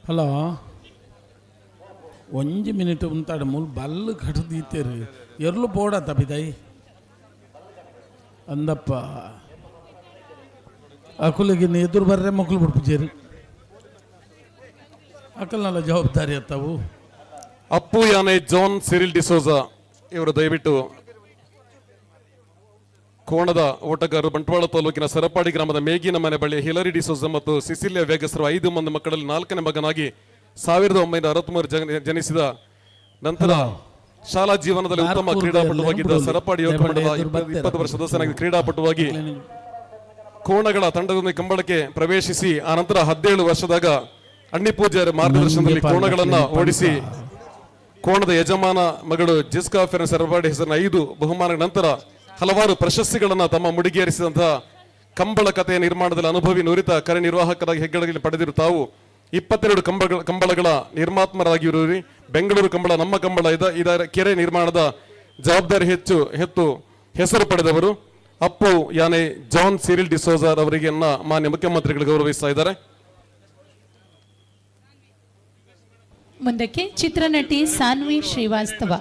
ಹಲೋ, ಒಂಜಿ ಮಿನಿಟ್ ಉಂತಾಡ ಮೂಲು ಬಲ್ಲು ಕಟ್ಟದೀತೇರು ಎರ್ಲು ಬೋಡ ತಪ್ಪಿದಾಯಿ ಅಂದಪ್ಪ ಅಕುಲಿಗೆ ಎದುರು ಬರ್ರೆ ಮಕ್ಕಳು ಬಿಡ್ಪುಜೇರಿ ಅಕಲ್ನಲ್ಲ ಜವಾಬ್ದಾರಿ ಅತ್ತವು. ಅಪ್ಪು ಯಾನೆ ಜಾನ್ ಸಿರಿಲ್ ಡಿಸೋಜಾ ಇವರು ದಯವಿಟ್ಟು ಕೋಣದ ಓಟಗಾರರು ಬಂಟ್ವಾಳ ತಾಲೂಕಿನ ಸರಪಾಡಿ ಗ್ರಾಮದ ಮೇಗಿನ ಮನೆ ಬಳಿ ಹಿಲರಿ ಡಿಸೋಜಾ ಮತ್ತು ಸಿಸಿಲಿಯಾ ವೇಗಸ್ರ 5 ಮಂದಿ ಮಕ್ಕಳಲ್ಲಿ 4ನೇ ಮಗನಾಗಿ 1963 ಜನಿಸಿದ ನಂತರ ಶಾಲಾ ಜೀವನದಲ್ಲಿ ಉತ್ತಮ ಕ್ರೀಡಾಪಟುವಾಗಿದ್ದ ಸರಪಾಡಿ ಯುವಕ ಮಂಡಲ 20 ವರ್ಷ ಸದಸ್ಯನಾಗಿ ಕ್ರೀಡಾಪಟುವಾಗಿ ಕೋಣಗಳ ತಂಡದೊಂದಿಗೆ ಕಂಬಳಕ್ಕೆ ಪ್ರವೇಶಿಸಿ ಆ ನಂತರ 17 ವರ್ಷದಾಗ ಅಣ್ಣಿ ಪೂಜಾರಿ ಮಾರ್ಗದರ್ಶನದಲ್ಲಿ ಕೋಣಗಳನ್ನ ಓಡಿಸಿ ಕೋಣದ ಯಜಮಾನ ಮಗಳು ಜಿಸ್ಕಾ ಫೆರನ್ ಸರಪಾಡಿ ಹೆಸರಿನ 5 ಬಹುಮಾನಗಳ ನಂತರ ಹಲವಾರು ಪ್ರಶಸ್ತಿಗಳನ್ನು ತಮ್ಮ ಮುಡಿಗೇರಿಸಿದಂತಹ ಕಂಬಳ ಕಥೆಯ ನಿರ್ಮಾಣದಲ್ಲಿ ಅನುಭವಿ ನುರಿತ ಕಾರ್ಯನಿರ್ವಾಹಕರಾಗಿ ಹೆಗ್ಗಳಿಕೆ ಪಡೆದಿರುವ ತಾವು 22 ಕಂಬಳಗಳ ನಿರ್ಮಾತ್ಮರಾಗಿರುವಿರಿ. ಬೆಂಗಳೂರು ಕಂಬಳ ನಮ್ಮ ಕಂಬಳ ಇದರ ಕೆರೆ ನಿರ್ಮಾಣದ ಜವಾಬ್ದಾರಿ ಹೆಚ್ಚು ಹೆಸರು ಪಡೆದವರು ಅಪ್ಪು ಯಾನೆ ಜಾನ್ ಸಿರಿಲ್ ಡಿಸೋಜಾರ್ ಅವರಿಗೆ ಮಾನ್ಯ ಮುಖ್ಯಮಂತ್ರಿಗಳು ಗೌರವಿಸ್ತಾ ಇದ್ದಾರೆ. ಮುಂದಕ್ಕೆ ಚಿತ್ರನಟಿ ಸಾನ್ವಿ ಶ್ರೀವಾಸ್ತವ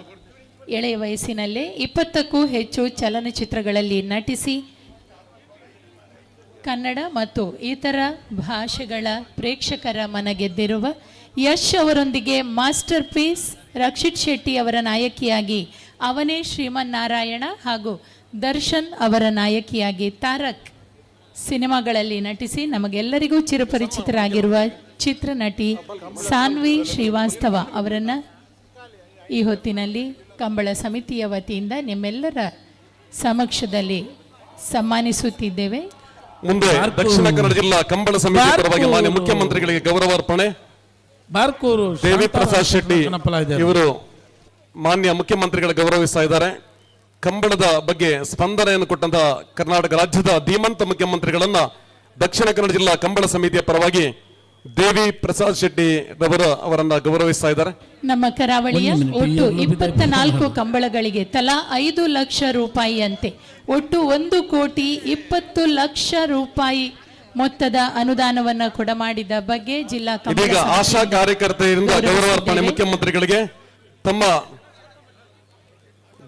ಎಳೆಯ ವಯಸ್ಸಿನಲ್ಲೇ 20ಕ್ಕೂ ಹೆಚ್ಚು ಚಲನಚಿತ್ರಗಳಲ್ಲಿ ನಟಿಸಿ ಕನ್ನಡ ಮತ್ತು ಇತರ ಭಾಷೆಗಳ ಪ್ರೇಕ್ಷಕರ ಮನಗೆದ್ದಿರುವ ಯಶ್ ಅವರೊಂದಿಗೆ ಮಾಸ್ಟರ್ ಪೀಸ್ ರಕ್ಷಿತ್ ಶೆಟ್ಟಿ ಅವರ ನಾಯಕಿಯಾಗಿ ಅವನೇ ಶ್ರೀಮನ್ನಾರಾಯಣ ಹಾಗೂ ದರ್ಶನ್ ಅವರ ನಾಯಕಿಯಾಗಿ ತಾರಕ್ ಸಿನಿಮಾಗಳಲ್ಲಿ ನಟಿಸಿ ನಮಗೆಲ್ಲರಿಗೂ ಚಿರಪರಿಚಿತರಾಗಿರುವ ಚಿತ್ರನಟಿ ಸಾನ್ವಿ ಶ್ರೀವಾಸ್ತವ ಅವರನ್ನು ಈ ಹೊತ್ತಿನಲ್ಲಿ ಕಂಬಳ ಸಮಿತಿಯ ವತಿಯಿಂದ ನಿಮ್ಮೆಲ್ಲರ ಸಮಕ್ಷದಲ್ಲಿ ಸನ್ಮಾನಿಸುತ್ತಿದ್ದೇವೆ. ಮುಂದೆ ದಕ್ಷಿಣ ಕನ್ನಡ ಜಿಲ್ಲಾ ಕಂಬಳ ಸಮಿತಿ ಪರವಾಗಿ ಮಾನ್ಯ ಮುಖ್ಯಮಂತ್ರಿಗಳಿಗೆ ಗೌರವಾರ್ಪಣೆ. ಬಾರ್ಕೂರು ದೇವಿ ಪ್ರಸಾದ್ ಶೆಟ್ಟಿ ಇವರು ಮಾನ್ಯ ಮುಖ್ಯಮಂತ್ರಿಗಳ ಗೌರವಿಸ್ತಾ ಇದ್ದಾರೆ. ಕಂಬಳದ ಬಗ್ಗೆ ಸ್ಪಂದನೆಯನ್ನು ಕೊಟ್ಟಂತಹ ಕರ್ನಾಟಕ ರಾಜ್ಯದ ಧೀಮಂತ ಮುಖ್ಯಮಂತ್ರಿಗಳನ್ನ ದಕ್ಷಿಣ ಕನ್ನಡ ಜಿಲ್ಲಾ ಕಂಬಳ ಸಮಿತಿಯ ಪರವಾಗಿ ದೇವಿ ಪ್ರಸಾದ್ ಶೆಟ್ಟಿ ರವರು ಅವರನ್ನ ಗೌರವಿಸ್ತಾ ಇದ್ದಾರೆ. ನಮ್ಮ ಕರಾವಳಿಯ ಒಟ್ಟು 24 ಕಂಬಳಗಳಿಗೆ ತಲಾ 5 ಲಕ್ಷ ರೂಪಾಯಿಯಂತೆ ಒಟ್ಟು 1 ಕೋಟಿ 20 ಲಕ್ಷ ರೂಪಾಯಿ ಮೊತ್ತದ ಅನುದಾನವನ್ನು ಕೊಡಮಾಡಿದ ಬಗ್ಗೆ ಜಿಲ್ಲಾ ಕಂಬಳ ಇದೀಗ ಆಶಾ ಸಮಿತಿಯಿಂದ ಕಾರ್ಯಕರ್ತೆಯರಿಂದ ಗೌರವಾರ್ಪಣೆ ಗೌರವಿಸಿದ್ದೇವೆ. ಮುಖ್ಯಮಂತ್ರಿಗಳಿಗೆ. ತಮ್ಮ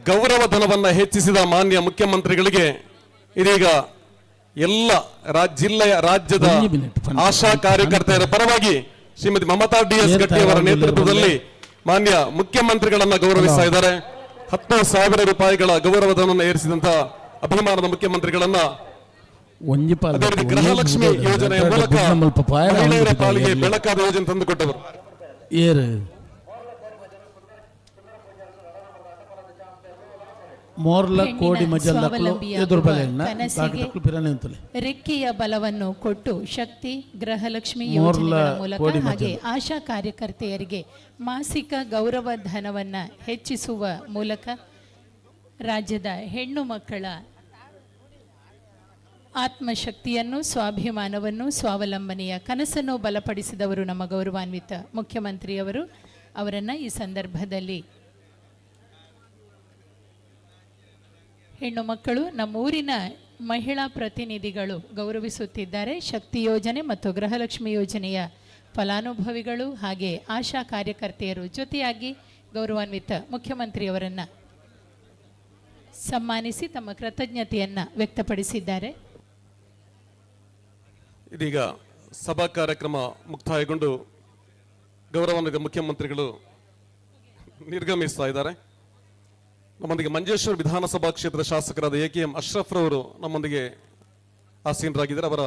ಗೌರವ ಧನವನ್ನ ಹೆಚ್ಚಿಸಿದ ಮಾನ್ಯ ಮುಖ್ಯಮಂತ್ರಿಗಳಿಗೆ ಇದೀಗ ಎಲ್ಲ ಜಿಲ್ಲೆಯ ರಾಜ್ಯದ ಆಶಾ ಕಾರ್ಯಕರ್ತೆಯರ ಪರವಾಗಿ ಶ್ರೀಮತಿ ಮಮತಾ ಡಿ ಎಸ್ ಗಟ್ಟಿ ಅವರ ನೇತೃತ್ವದಲ್ಲಿ ಮಾನ್ಯ ಮುಖ್ಯಮಂತ್ರಿಗಳನ್ನ ಗೌರವಿಸ್ತಾ ಇದ್ದಾರೆ. 10,000 ರೂಪಾಯಿಗಳ ಗೌರವಧನವನ್ನು ಏರಿಸಿದಂತ ಅಭಿಮಾನದ ಮುಖ್ಯಮಂತ್ರಿಗಳನ್ನ, ಒಂಜಿ ಪಾಲ್ ಅದೇ ರೀತಿ ಗೃಹಲಕ್ಷ್ಮಿ ಯೋಜನೆಯ ಮೂಲಕ ಮಹಿಳೆಯರ ಪಾಲಿಗೆ ಬೆಳಕಾದ ಯೋಜನೆ ತಂದುಕೊಟ್ಟವರು. ಏರು ಮೋರ್ಲ ಹೆಣ್ಣಿನ ಕೋಡಿ ಮಜಲ್ ದಕ್ಕಲು ಸ್ವಾವಲಂಬಿಯಾಗುವ ಎದುರು ಬಲೆಯನ್ನ ಕನಸಿಗೆ ಬಾಕಿ ಪಿರನೆ ಅಂತಲೇ ರೆಕ್ಕೆಯ ಬಲವನ್ನು ಕೊಟ್ಟು ಶಕ್ತಿ, ಗೃಹಲಕ್ಷ್ಮಿ ಮೋರ್ಲ ಯೋಜನೆಗಳ ಮೂಲಕ ಕೋಡಿ ಹಾಗೆ ಮಜಲು. ಆಶಾ ಕಾರ್ಯಕರ್ತೆಯರಿಗೆ ಮಾಸಿಕ ಗೌರವ ಧನವನ್ನು ಹೆಚ್ಚಿಸುವ ಮೂಲಕ ರಾಜ್ಯದ ಹೆಣ್ಣು ಮಕ್ಕಳ ಆತ್ಮಶಕ್ತಿಯನ್ನು, ಸ್ವಾಭಿಮಾನವನ್ನು, ಸ್ವಾವಲಂಬನೆಯ ಕನಸನ್ನು ಬಲಪಡಿಸಿದವರು ನಮ್ಮ ಗೌರವಾನ್ವಿತ ಮುಖ್ಯಮಂತ್ರಿಯವರು. ಅವರನ್ನು ಈ ಸಂದರ್ಭದಲ್ಲಿ ಹೆಣ್ಣು ಮಕ್ಕಳು, ನಮ್ಮೂರಿನ ಮಹಿಳಾ ಪ್ರತಿನಿಧಿಗಳು ಗೌರವಿಸುತ್ತಿದ್ದಾರೆ. ಶಕ್ತಿ ಯೋಜನೆ ಮತ್ತು ಗೃಹಲಕ್ಷ್ಮಿ ಯೋಜನೆಯ ಫಲಾನುಭವಿಗಳು ಹಾಗೆ ಆಶಾ ಕಾರ್ಯಕರ್ತೆಯರು ಜೊತೆಯಾಗಿ ಗೌರವಾನ್ವಿತ ಮುಖ್ಯಮಂತ್ರಿಯವರನ್ನು ಸನ್ಮಾನಿಸಿ ತಮ್ಮ ಕೃತಜ್ಞತೆಯನ್ನು ವ್ಯಕ್ತಪಡಿಸಿದ್ದಾರೆ. ಇದೀಗ ಸಭಾ ಕಾರ್ಯಕ್ರಮ ಮುಕ್ತಾಯಗೊಂಡು ಗೌರವಾನ್ವಿತ ಮುಖ್ಯಮಂತ್ರಿಗಳು ನಿರ್ಗಮಿಸ್ತಾ ಇದ್ದಾರೆ. ನಮ್ಮೊಂದಿಗೆ ಮಂಜೇಶ್ವರ ವಿಧಾನಸಭಾ ಕ್ಷೇತ್ರದ ಶಾಸಕರಾದ ಎ ಕೆ ಎಂ ಅಶ್ರಫ್ ರವರು ನಮ್ಮೊಂದಿಗೆ ಆಸೀನರಾಗಿದ್ದಾರೆ. ಅವರ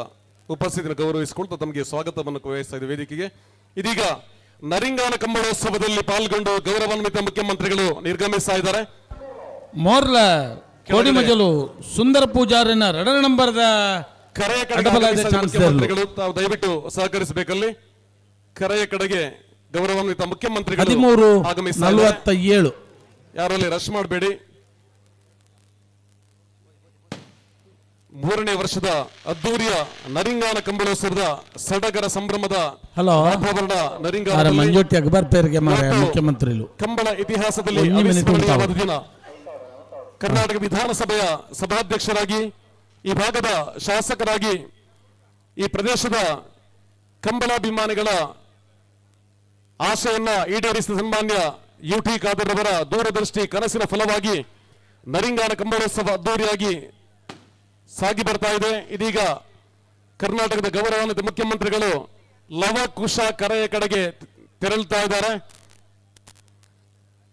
ಉಪಸ್ಥಿತಿಯನ್ನು ಗೌರವಿಸಿಕೊಳ್ತಾ ತಮಗೆ ಸ್ವಾಗತವನ್ನು ಕೋರಿಸ್ತಾ ಇದೆ ವೇದಿಕೆಗೆ. ಇದೀಗ ನರಿಂಗಾನ ಕಂಬಳೋತ್ಸವದಲ್ಲಿ ಪಾಲ್ಗೊಂಡು ಗೌರವಾನ್ವಿತ ಮುಖ್ಯಮಂತ್ರಿಗಳು ನಿರ್ಗಮಿಸ್ತಾ ಇದ್ದಾರೆ. ಮೋರ್ಲ ಕೋಡಿ ಮಜಲು ಸುಂದರ ಪೂಜಾರಿನ ರಡರ ನಂಬರ್ದ ಕರೆಯ ಕಡೆಗೆ ಅಡ್ಡಬಲ ಆಗಮಿಸಿದ ಚಾನ್ಸ್ ಮುಖ್ಯಮಂತ್ರಿಗಳು ತಾವು ದಯವಿಟ್ಟು ಸಹಕರಿಸಬೇಕಲ್ಲಿ. ಕರೆಯ ಕಡೆಗೆ ಗೌರವಾನ್ವಿತ ಮುಖ್ಯಮಂತ್ರಿಗಳು 13 ಆಗಮಿಸ್ತಾ ಇದ್ದಾರೆ. 47. ಯಾರು ಅಲ್ಲಿ ರಶ್ ಮಾಡಬೇಡಿ. ಮೂರನೇ ವರ್ಷದ ಅದ್ದೂರಿಯ ನರಿಂಗಾನ ಕಂಬಳೋತ್ಸವದ ಸಡಗರ ಸಂಭ್ರಮದ ಹಲೋ ವಾತಾವರಣ ಆರ ನರಿಂಗಾನದಲ್ಲಿ. ಮಂಜೋಟಿ ಅಕ್ಬರ್ ಪೇರಿಗೆ ಮಾರೆ ಇವತ್ತು ಮುಖ್ಯಮಂತ್ರಿಲು ಕಂಬಳ ಇತಿಹಾಸದಲ್ಲಿ ಒಂದೇ ಮಿನಿಟ್ ಅವಿಸ್ಮರಣೀಯವಾದ ಉಂಟಾವು. ದಿನ. ಕರ್ನಾಟಕ ವಿಧಾನಸಭೆಯ ಸಭಾಧ್ಯಕ್ಷರಾಗಿ, ಈ ಭಾಗದ ಶಾಸಕರಾಗಿ, ಈ ಪ್ರದೇಶದ ಕಂಬಳಾಭಿಮಾನಿಗಳ ಆಶೆಯನ್ನ ಈಡೇರಿಸಿದ ಸನ್ಮಾನ್ಯ ಯು ಟಿ ಖಾದರ್ ಅವರ ದೂರದೃಷ್ಟಿ ಕನಸಿನ ಫಲವಾಗಿ ನರಿಂಗಾನ ಕಂಬಳೋತ್ಸವ ಅದ್ದೂರಿಯಾಗಿ ಸಾಗಿ ಬರ್ತಾ ಇದೆ. ಇದೀಗ ಕರ್ನಾಟಕದ ಗೌರವಾನ್ವಿತ ಮುಖ್ಯಮಂತ್ರಿಗಳು ಲವ ಕುಶ ಕರೆಯ ಕಡೆಗೆ ತೆರಳುತ್ತಾ ಇದ್ದಾರೆ.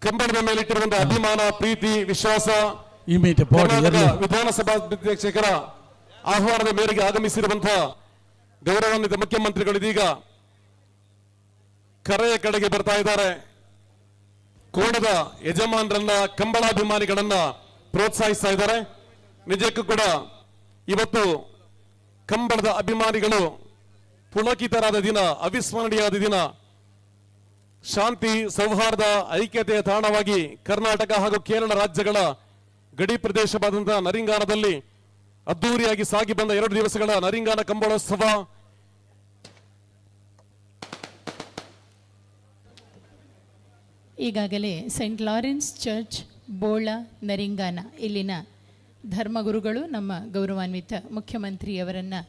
ಕಂಬಳದ ಮೇಲಿಟ್ಟಿರುವಂತಹ ಅಭಿಮಾನ, ಪ್ರೀತಿ, ವಿಶ್ವಾಸ, ಈ ಮೀಟೆ ಪೋಡಿ ಕರ್ನಾಟಕ ಎರ್ಲು. ವಿಧಾನಸಭಾಧ್ಯಕ್ಷರ ಆಹ್ವಾನದ ಮೇರೆಗೆ ಆಗಮಿಸಿರುವಂತಹ ಗೌರವಾನ್ವಿತ ಮುಖ್ಯಮಂತ್ರಿಗಳು ಇದೀಗ ಕರೆಯ ಕಡೆಗೆ ಬರ್ತಾ ಇದ್ದಾರೆ. ಕೋಣದ ಯಜಮಾನರನ್ನ, ಕಂಬಳಾಭಿಮಾನಿಗಳನ್ನ ಪ್ರೋತ್ಸಾಹಿಸ್ತಾ ಇದ್ದಾರೆ. ನಿಜಕ್ಕೂ ಕೂಡ ಇವತ್ತು ಕಂಬಳದ ಅಭಿಮಾನಿಗಳು ಪುಳಕಿತರಾದ ದಿನ, ಅವಿಸ್ಮರಣೀಯವಾದ ದಿನ. ಶಾಂತಿ, ಸೌಹಾರ್ದ, ಐಕ್ಯತೆಯ ತಾಣವಾಗಿ ಕರ್ನಾಟಕ ಹಾಗೂ ಕೇರಳ ರಾಜ್ಯಗಳ ಗಡಿ ಪ್ರದೇಶವಾದಂತಹ ನರಿಂಗಾನದಲ್ಲಿ ಅದ್ದೂರಿಯಾಗಿ ಸಾಗಿ ಬಂದ 2 ದಿವಸಗಳ ನರಿಂಗಾನ ಕಂಬಳೋತ್ಸವ. ಈಗಾಗಲೇ ಸೆಂಟ್ ಲಾರೆನ್ಸ್ ಚರ್ಚ್ ಬೋಳ ನರಿಂಗಾನ ಇಲ್ಲಿನ ಧರ್ಮಗುರುಗಳು ನಮ್ಮ ಗೌರವಾನ್ವಿತ ಮುಖ್ಯಮಂತ್ರಿಯವರನ್ನು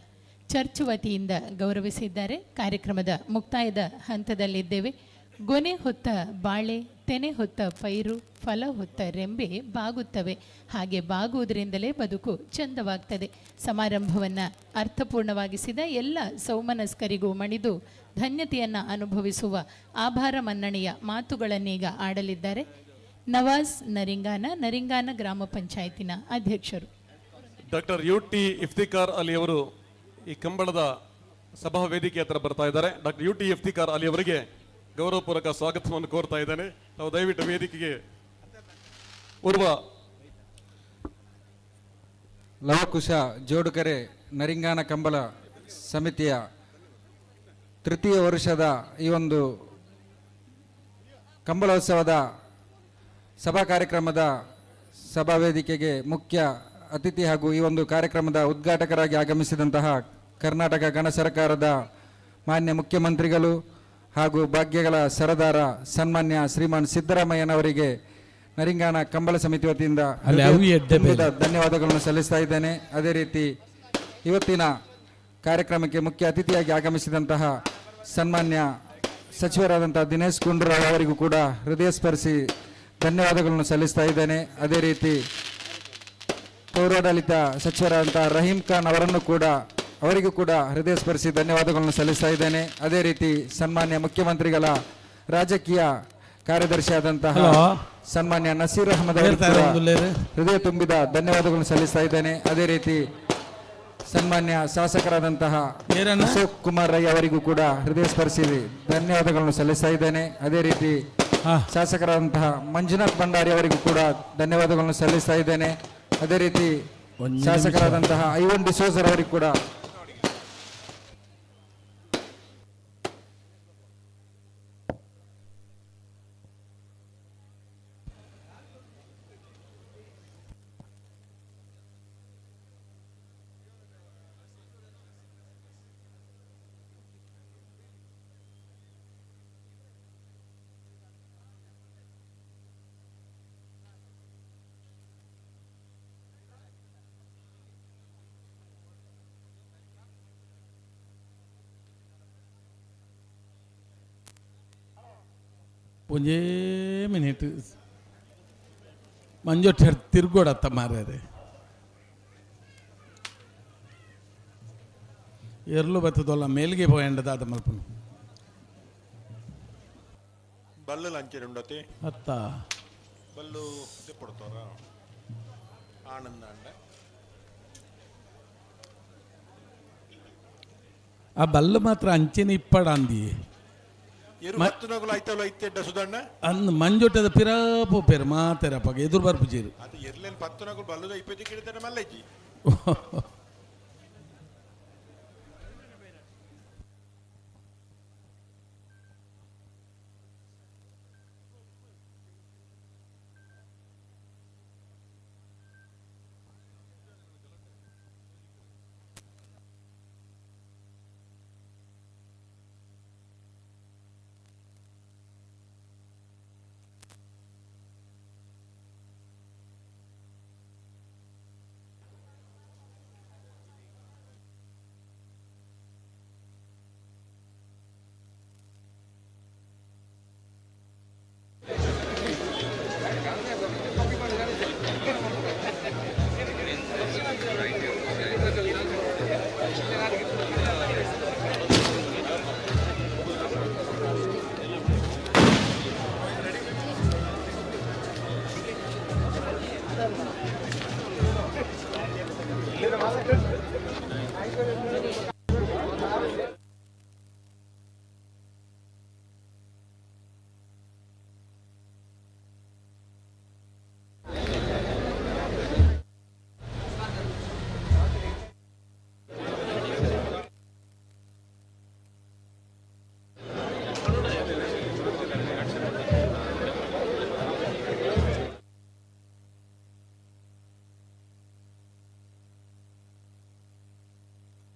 ಚರ್ಚ್ ವತಿಯಿಂದ ಗೌರವಿಸಿದ್ದಾರೆ. ಕಾರ್ಯಕ್ರಮದ ಮುಕ್ತಾಯದ ಹಂತದಲ್ಲಿದ್ದೇವೆ. ಗೊನೆ ಹೊತ್ತ ಬಾಳೆ, ತೆನೆ ಹೊತ್ತ ಪೈರು, ಫಲ ಹೊತ್ತ ರೆಂಬೆ ಬಾಗುತ್ತವೆ. ಹಾಗೆ ಬಾಗುವುದರಿಂದಲೇ ಬದುಕು ಚಂದವಾಗ್ತದೆ. ಸಮಾರಂಭವನ್ನು ಅರ್ಥಪೂರ್ಣವಾಗಿಸಿದ ಎಲ್ಲ ಸೌಮನಸ್ಕರಿಗೂ ಮಣಿದು ಧನ್ಯತೆಯನ್ನು ಅನುಭವಿಸುವ ಆಭಾರ ಮನ್ನಣೆಯ ಮಾತುಗಳನ್ನೀಗ ಆಡಲಿದ್ದಾರೆ ನವಾಜ್ ನರಿಂಗಾನ, ನರಿಂಗಾನ ಗ್ರಾಮ ಪಂಚಾಯತಿನ ಅಧ್ಯಕ್ಷರು. Doctor U T Iftikhar Ali ಅವರು ಈ ಕಂಬಳದ ಸಭಾ ವೇದಿಕೆ ಹತ್ರ ಬರ್ತಾ ಇದ್ದಾರೆ. Doctor U T Iftikhar Ali ಅವರಿಗೆ ಗೌರವಪೂರ್ವಕ ಸ್ವಾಗತವನ್ನು ಕೋರ್ತಾ ಇದ್ದೇನೆ. ತಾವು ದಯವಿಟ್ಟು ವೇದಿಕೆಗೆ ಓರ್ವ ಲವಕುಶ ಜೋಡುಕರೆ ನರಿಂಗಾನ ಕಂಬಳ ಸಮಿತಿಯ ತೃತೀಯ ವರ್ಷದ ಈ ಒಂದು ಕಂಬಳೋತ್ಸವದ ಸಭಾ ಕಾರ್ಯಕ್ರಮದ ಸಭಾ ವೇದಿಕೆಗೆ ಮುಖ್ಯ ಅತಿಥಿ ಹಾಗೂ ಈ ಒಂದು ಕಾರ್ಯಕ್ರಮದ ಉದ್ಘಾಟಕರಾಗಿ ಆಗಮಿಸಿದಂತಹ ಕರ್ನಾಟಕ ಗಣ ಸರ್ಕಾರದ ಮಾನ್ಯ ಮುಖ್ಯಮಂತ್ರಿಗಳು ಹಾಗೂ ಭಾಗ್ಯಗಳ ಸರದಾರ ಸನ್ಮಾನ್ಯ ಶ್ರೀಮಾನ್ ಸಿದ್ದರಾಮಯ್ಯನವರಿಗೆ ನರಿಂಗಾನ ಕಂಬಳ ಸಮಿತಿ ವತಿಯಿಂದ ಅಲ್ಲಿ ಅವು ಎಡ್ಡೆ ತುಂಬಿದ ಬೇರೆ. ಧನ್ಯವಾದಗಳನ್ನು ಸಲ್ಲಿಸ್ತಾ ಇದ್ದೇನೆ. ಅದೇ ರೀತಿ ಇವತ್ತಿನ ಕಾರ್ಯಕ್ರಮಕ್ಕೆ ಮುಖ್ಯ ಅತಿಥಿಯಾಗಿ ಆಗಮಿಸಿದಂತಹ ಸನ್ಮಾನ್ಯ ಸಚಿವರಾದಂತಹ ದಿನೇಶ್ ಗುಂಡೂರಾವ್ ಅವರಿಗೂ ಕೂಡ ಹೃದಯ ಸ್ಪರ್ಶಿ ಧನ್ಯವಾದಗಳನ್ನು ಸಲ್ಲಿಸ್ತಾ ಇದ್ದೇನೆ. ಅದೇ ರೀತಿ ಪೌರಾಡಳಿತ ಸಚಿವರಾದಂತಹ ರಹೀಂ ಖಾನ್ ಅವರನ್ನು ಕೂಡ ಅವರಿಗೂ ಕೂಡ ಹೃದಯ ಸ್ಪರ್ಶಿ ಧನ್ಯವಾದಗಳನ್ನು ಸಲ್ಲಿಸ್ತಾ ಇದ್ದೇನೆ. ಅದೇ ರೀತಿ ಸನ್ಮಾನ್ಯ ಮುಖ್ಯಮಂತ್ರಿಗಳ ರಾಜಕೀಯ ಕಾರ್ಯದರ್ಶಿಯಾದಂತಹ ಸನ್ಮಾನ್ಯ ನಸೀರ್ ಅಹಮದ್ ಅವರಿಗೂ ಕೂಡ ಹೃದಯ ತುಂಬಿದ ಧನ್ಯವಾದಗಳನ್ನು ಸಲ್ಲಿಸ್ತಾ ಇದ್ದೇನೆ. ಅದೇ ರೀತಿ ಸನ್ಮಾನ್ಯ ಶಾಸಕರಾದಂತಹ ಅಶೋಕ್ ಕುಮಾರ್ ರೈ ಅವರಿಗೂ ಕೂಡ ಹೃದಯ ಸ್ಪರ್ಶಿ ಧನ್ಯವಾದಗಳನ್ನು ಸಲ್ಲಿಸ್ತಾ ಇದ್ದೇನೆ. ಅದೇ ರೀತಿ ಶಾಸಕರಾದಂತಹ ಮಂಜುನಾಥ್ ಭಂಡಾರಿ ಅವರಿಗೂ ಕೂಡ ಧನ್ಯವಾದಗಳನ್ನು ಸಲ್ಲಿಸ್ತಾ ಇದ್ದೇನೆ. ಅದೇ ರೀತಿ ಶಾಸಕರಾದಂತಹ ಐವನ್ ಡಿಸೋಜರ್ ಅವರಿಗೂ ಕೂಡ. ಒಂಜೇ ಮಿನಿಟ್ ಮಂಜೊಟ್ಟು ತಿರ್ಗೋಡತ್ತ ಮಾರ್ಯಾರೆ ಎರ್ಲು ಬತ್ತದಲ್ಲ ಮೇಲ್ಗೆ ಪೋಯಂಡದಾದ ಮಲ್ಪನು ಬಲ್ಲು ಲಂಚನ ಉಂಡತಿ ಅತ್ತ ಬಲ್ಲು ಕೊಡ್ತಾರ ಆನಂದ ಅಂಡ. ಆ ಬಲ್ಲು ಮಾತ್ರ ಅಂಚಿನ ಇಪ್ಪಡ ಅಂದಿ. ಅಂದ್ ಮಂಜೊಟ್ಟದ ಪಿರಾ ಪೋಪೇರು ಮಾತೆರಪ್ಪ ಎದುರು ಬರ್ಪುಜೇರು. ಅದು ಎರ್ಲೇನು ಪತ್ತುನಗುಲು ಬಲ್ಲುದ ಇಪ್ಪತ್ತು ಕಿಡಿತಾರೆ ಮಲ್ಲಜ್ಜಿ.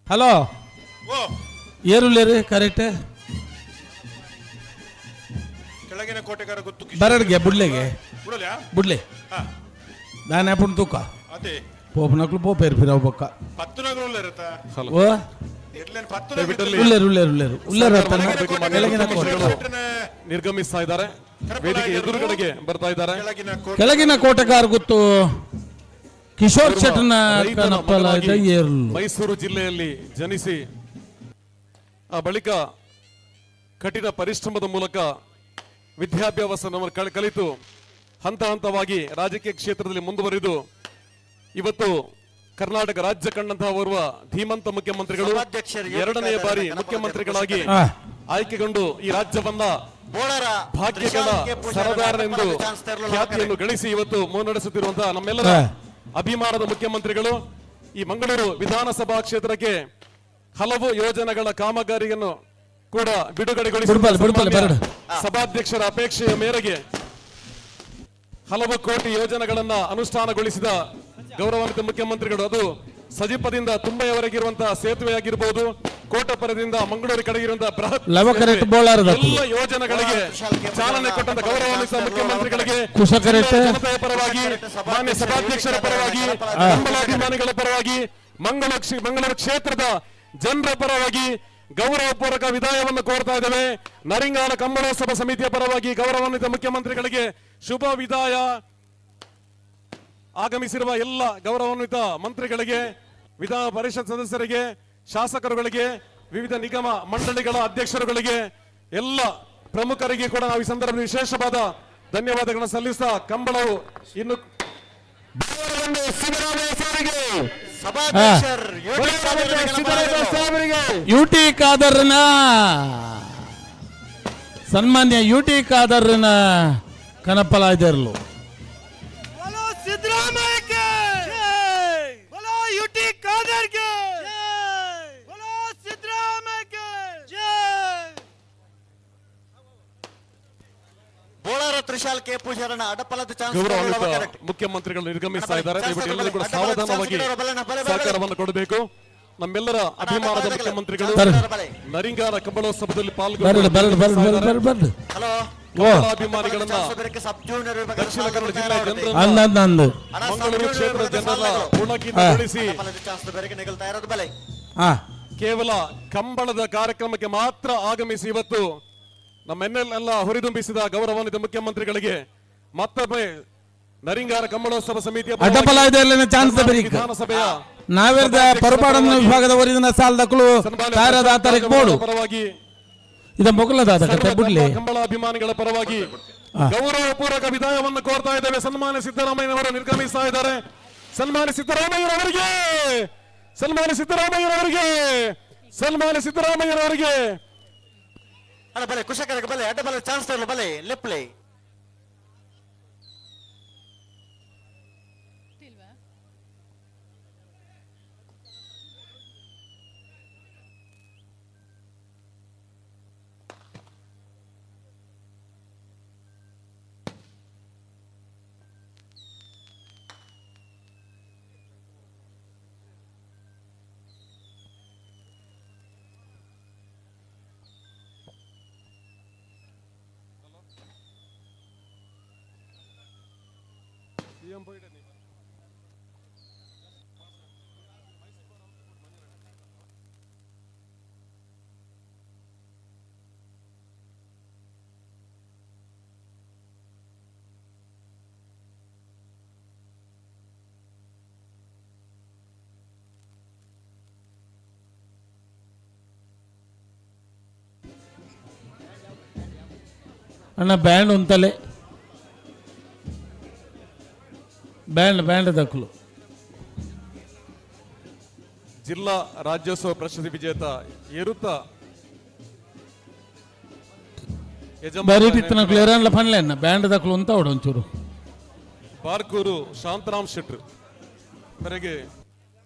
Hello, ಏರುಳ್ಳೇರು correct. ಕೆಳಗಿನ ಕೋಟೆಗಾರ ಗೊತ್ತು. ಬರಡ್ಗೆ ಬುಡ್ಲೆಗೆ ಬುಡ್ಲೆ ದಾನೆ ಅಪ್ಪಣ ತೂಕ. ಅದೇ ಪೋಪನಕ್ಲು ಪೋಪೇರು ಫಿರಾವ್ ಬೊಕ್ಕ. ಓ ಉಳ್ಳೇರು ಉಳ್ಳೇರು ಉಳ್ಳೇರು ಉಳ್ಳೇರು ಕೆಳಗಿನ ಕೋಟೆ ನಿರ್ಗಮಿಸ್ತಾ ಇದ್ದಾರೆ, ವೇದಿಕೆ ಎದುರುಗಡೆಗೆ ಬರ್ತಾ ಇದ್ದಾರೆ. ಕೆಳಗಿನ ಕೋಟೆಗಾರ ಗೊತ್ತು ಕಿಶೋರ್ ಶೆಟ್ಟನ. ಮೈಸೂರು ಜಿಲ್ಲೆಯಲ್ಲಿ ಜನಿಸಿ ಆ ಬಳಿಕ ಕಠಿಣ ಪರಿಶ್ರಮದ ಮೂಲಕ ವಿದ್ಯಾಭ್ಯಾಸವನ್ನು ಕಲಿತು ಹಂತ ಹಂತವಾಗಿ ರಾಜಕೀಯ ಕ್ಷೇತ್ರದಲ್ಲಿ ಮುಂದುವರಿದು ಇವತ್ತು ಕರ್ನಾಟಕ ರಾಜ್ಯ ಕಂಡಂತಹ ಓರ್ವ ಧೀಮಂತ ಮುಖ್ಯಮಂತ್ರಿಗಳು ಎರಡನೆಯ ಬಾರಿ ಮುಖ್ಯಮಂತ್ರಿಗಳಾಗಿ ಆಯ್ಕೆಗೊಂಡು ಈ ರಾಜ್ಯವನ್ನ ಭಾಗ್ಯಗಳ ಸರದಾರನೆಂದು ಖ್ಯಾತಿಯನ್ನು ಗಳಿಸಿ ಇವತ್ತು ಮುನ್ನಡೆಸುತ್ತಿರುವಂತಹ ನಮ್ಮೆಲ್ಲರ ಅಭಿಮಾನದ ಮುಖ್ಯಮಂತ್ರಿಗಳು ಈ ಮಂಗಳೂರು ವಿಧಾನಸಭಾ ಕ್ಷೇತ್ರಕ್ಕೆ ಹಲವು ಯೋಜನೆಗಳ ಕಾಮಗಾರಿಯನ್ನು ಕೂಡ ಬಿಡುಗಡೆಗೊಳಿಸಿ ಸಭಾಧ್ಯಕ್ಷರ ಅಪೇಕ್ಷೆಯ ಮೇರೆಗೆ ಹಲವು ಕೋಟಿ ಯೋಜನೆಗಳನ್ನ ಅನುಷ್ಠಾನಗೊಳಿಸಿದ ಗೌರವಾನ್ವಿತ ಮುಖ್ಯಮಂತ್ರಿಗಳು. ಅದು ಸಜಿಪದಿಂದ ತುಂಬೆಯವರೆಗಿರುವಂತಹ ಸೇತುವೆಯಾಗಿರ್ಬೋದು, ಕೋಟಪುರದಿಂದ ಮಂಗಳೂರು ಕಡೆಗಿರುವಂತಹ ಬೃಹತ್ ಎಲ್ಲ ಯೋಜನೆಗಳಿಗೆ ಚಾಲನೆ ಕೊಟ್ಟಂತ ಗೌರವಾನ್ವಿತ ಮುಖ್ಯಮಂತ್ರಿಗಳಿಗೆ ಜನತೆಯ ಪರವಾಗಿ, ಮಾನ್ಯ ಸಭಾಧ್ಯಕ್ಷರ ಪರವಾಗಿ, ಬೆಂಬಲಾಭಿಮಾನಿಗಳ ಪರವಾಗಿ, ಮಂಗಳೂರು ಕ್ಷೇತ್ರದ ಜನರ ಪರವಾಗಿ ಗೌರವಪೂರ್ವಕ ವಿದಾಯವನ್ನು ಕೋರ್ತಾ ಇದ್ದೇವೆ. ನರಿಂಗಾನ ಕಂಬಳೋತ್ಸವ ಸಮಿತಿಯ ಪರವಾಗಿ ಗೌರವಾನ್ವಿತ ಮುಖ್ಯಮಂತ್ರಿಗಳಿಗೆ ಶುಭ ವಿದಾಯ. ಆಗಮಿಸಿರುವ ಎಲ್ಲ ಗೌರವಾನ್ವಿತ ಮಂತ್ರಿಗಳಿಗೆ, ವಿಧಾನ ಪರಿಷತ್ ಸದಸ್ಯರಿಗೆ, ಶಾಸಕರುಗಳಿಗೆ, ವಿವಿಧ ನಿಗಮ ಮಂಡಳಿಗಳ ಅಧ್ಯಕ್ಷರುಗಳಿಗೆ, ಎಲ್ಲ ಪ್ರಮುಖರಿಗೆ ಕೂಡ ನಾವು ಈ ಸಂದರ್ಭದಲ್ಲಿ ವಿಶೇಷವಾದ ಧನ್ಯವಾದಗಳನ್ನು ಸಲ್ಲಿಸ್ತಾ ಕಂಬಳವು ಇನ್ನು ಯು ಟಿ ಖಾದರ್ನ ಸನ್ಮಾನ್ಯ ಯು ಟಿ ಖಾದರ್ನ ಕನಪಲಾಯ್ದರ್ಲು. ಸಿದ್ದರಾಮಯ್ಯಕ್ಕೆ ಬೋಲೋ, ಯುಟಿ ಖಾದರ್ಗೆ ಬೋಲೋ, ಸಿದ್ದರಾಮಯ್ಯಕ್ಕೆ. ಬೋಳಾರ ತ್ರಿಶಾಲ್ ಕೆ ಪೂಜಾರನ ಅಡಪಲದ ಚಾನ್ಸ್. ಗೌರವಾನ್ವಿತ ಮುಖ್ಯಮಂತ್ರಿಗಳು ನಿರ್ಗಮಿಸ್ತಾ ಇದ್ದಾರೆ. ದಯವಿಟ್ಟು ಎಲ್ಲರೂ ಕೂಡ ಸಾವಧಾನವಾಗಿ ಸಹಕಾರವನ್ನು ಕೊಡಬೇಕು. ನಮ್ಮೆಲ್ಲರ ಅಭಿಮಾನದ ಮುಖ್ಯಮಂತ್ರಿಗಳು ನರಿಂಗಾರ ಕಂಬಳೋತ್ಸವದಲ್ಲಿ ಬರ್ರಿ ಬರ್ರಿ ಬರ್ರಿ ಬರ್ರಿ ಬರ್ರಿ. ಪಾಲ್ಗೊಂಡು ಅಭಿಮಾನಿಗಳನ್ನ, ದಕ್ಷಿಣ ಕನ್ನಡ ಜಿಲ್ಲೆಯ ಜನರನ್ನ, ಅಂದ ಅಂದ ಅಂದು. ಮಂಗಳೂರು ಕ್ಷೇತ್ರದ ಜನರನ್ನ ಪುಳಕಿತಗೊಳಿಸಿ ಹಾ ಕೇವಲ ಕಂಬಳದ ಕಾರ್ಯಕ್ರಮಕ್ಕೆ ಮಾತ್ರ ಆಗಮಿಸಿ ಇವತ್ತು ನಮ್ಮೆನ್ನೆಲ್ಲ ಹುರಿದುಂಬಿಸಿದ ಗೌರವಾನ್ವಿತ ಮುಖ್ಯಮಂತ್ರಿಗಳಿಗೆ ಮತ್ತೊಮ್ಮೆ ನರಿಂಗಾರ ಕಂಬಳೋತ್ಸವ ಸಮಿತಿಯ ಪರವಾಗಿ ಅಡ್ಡಪಲಾಯ್ದರ್ಲಿನ ಚಾನ್ಸ್ ಬರೀಕ್. ವಿಧಾನಸಭೆಯ ನಾವೆರ್ದ ಪರಪಾಡನ ವಿಭಾಗದ ಸಾಲದಕ್ಕಳು ಸನ್ಮಾನ್ಯ ತಾರದ ಪ್ರಶಾಂತ್ ಬೋಡು ಪರವಾಗಿ, ಇದ ಮೊಗಲದಾದ ಕತೆ ಸರ್ವ ಬುಡ್ಲಿ. ಕಂಬಳ ಅಭಿಮಾನಿಗಳ ಪರವಾಗಿ ಗೌರವಪೂರ್ವಕ ವಿದಾಯವನ್ನು ಕೋರ್ತಾ ಇದ್ದೇವೆ. ಸನ್ಮಾನ್ಯ ಸಿದ್ದರಾಮಯ್ಯನವರು ನಿರ್ಗಮಿಸ್ತಾ ಇದ್ದಾರೆ. ಸನ್ಮಾನ್ಯ ಸಿದ್ದರಾಮಯ್ಯನವರಿಗೆ, ಸನ್ಮಾನ್ಯ ಸಿದ್ದರಾಮಯ್ಯನವರಿಗೆ, ಸನ್ಮಾನ್ಯ ಸಿದ್ದರಾಮಯ್ಯನವರಿಗೆ. ಅಣ್ಣ ಬಲೆ, ಕುಶಕರಿಗೆ ಬಲೆ, ಅಡ್ಡ ಬಲೆ, ಚಾನ್ಸ್ ತರಲು ಬಲೆ ಲೆಪ್ಲೆ. ಅಣ್ಣ ಬ್ಯಾಂಡ್ ಉಂತಲೆ, ಬ್ಯಾಂಡ್ ಬ್ಯಾಂಡ್ ದಕ್ಕಲು. ಜಿಲ್ಲಾ ರಾಜ್ಯೋತ್ಸವ ಪ್ರಶಸ್ತಿ ವಿಜೇತ ಎರುತ ಬರೀ ಬಿತ್ತನ ಕ್ಲಿಯರ್ ಪನ್ಲೆ ಅಣ್ಣ, ಬ್ಯಾಂಡ್ ದಕ್ಕಲು ಅಂತ ಅವಡು ಒಂಚೂರು. ಬಾರ್ಕೂರು ಶಾಂತರಾಮ್ ಶೆಟ್ರು ಮೇರೆಗೆ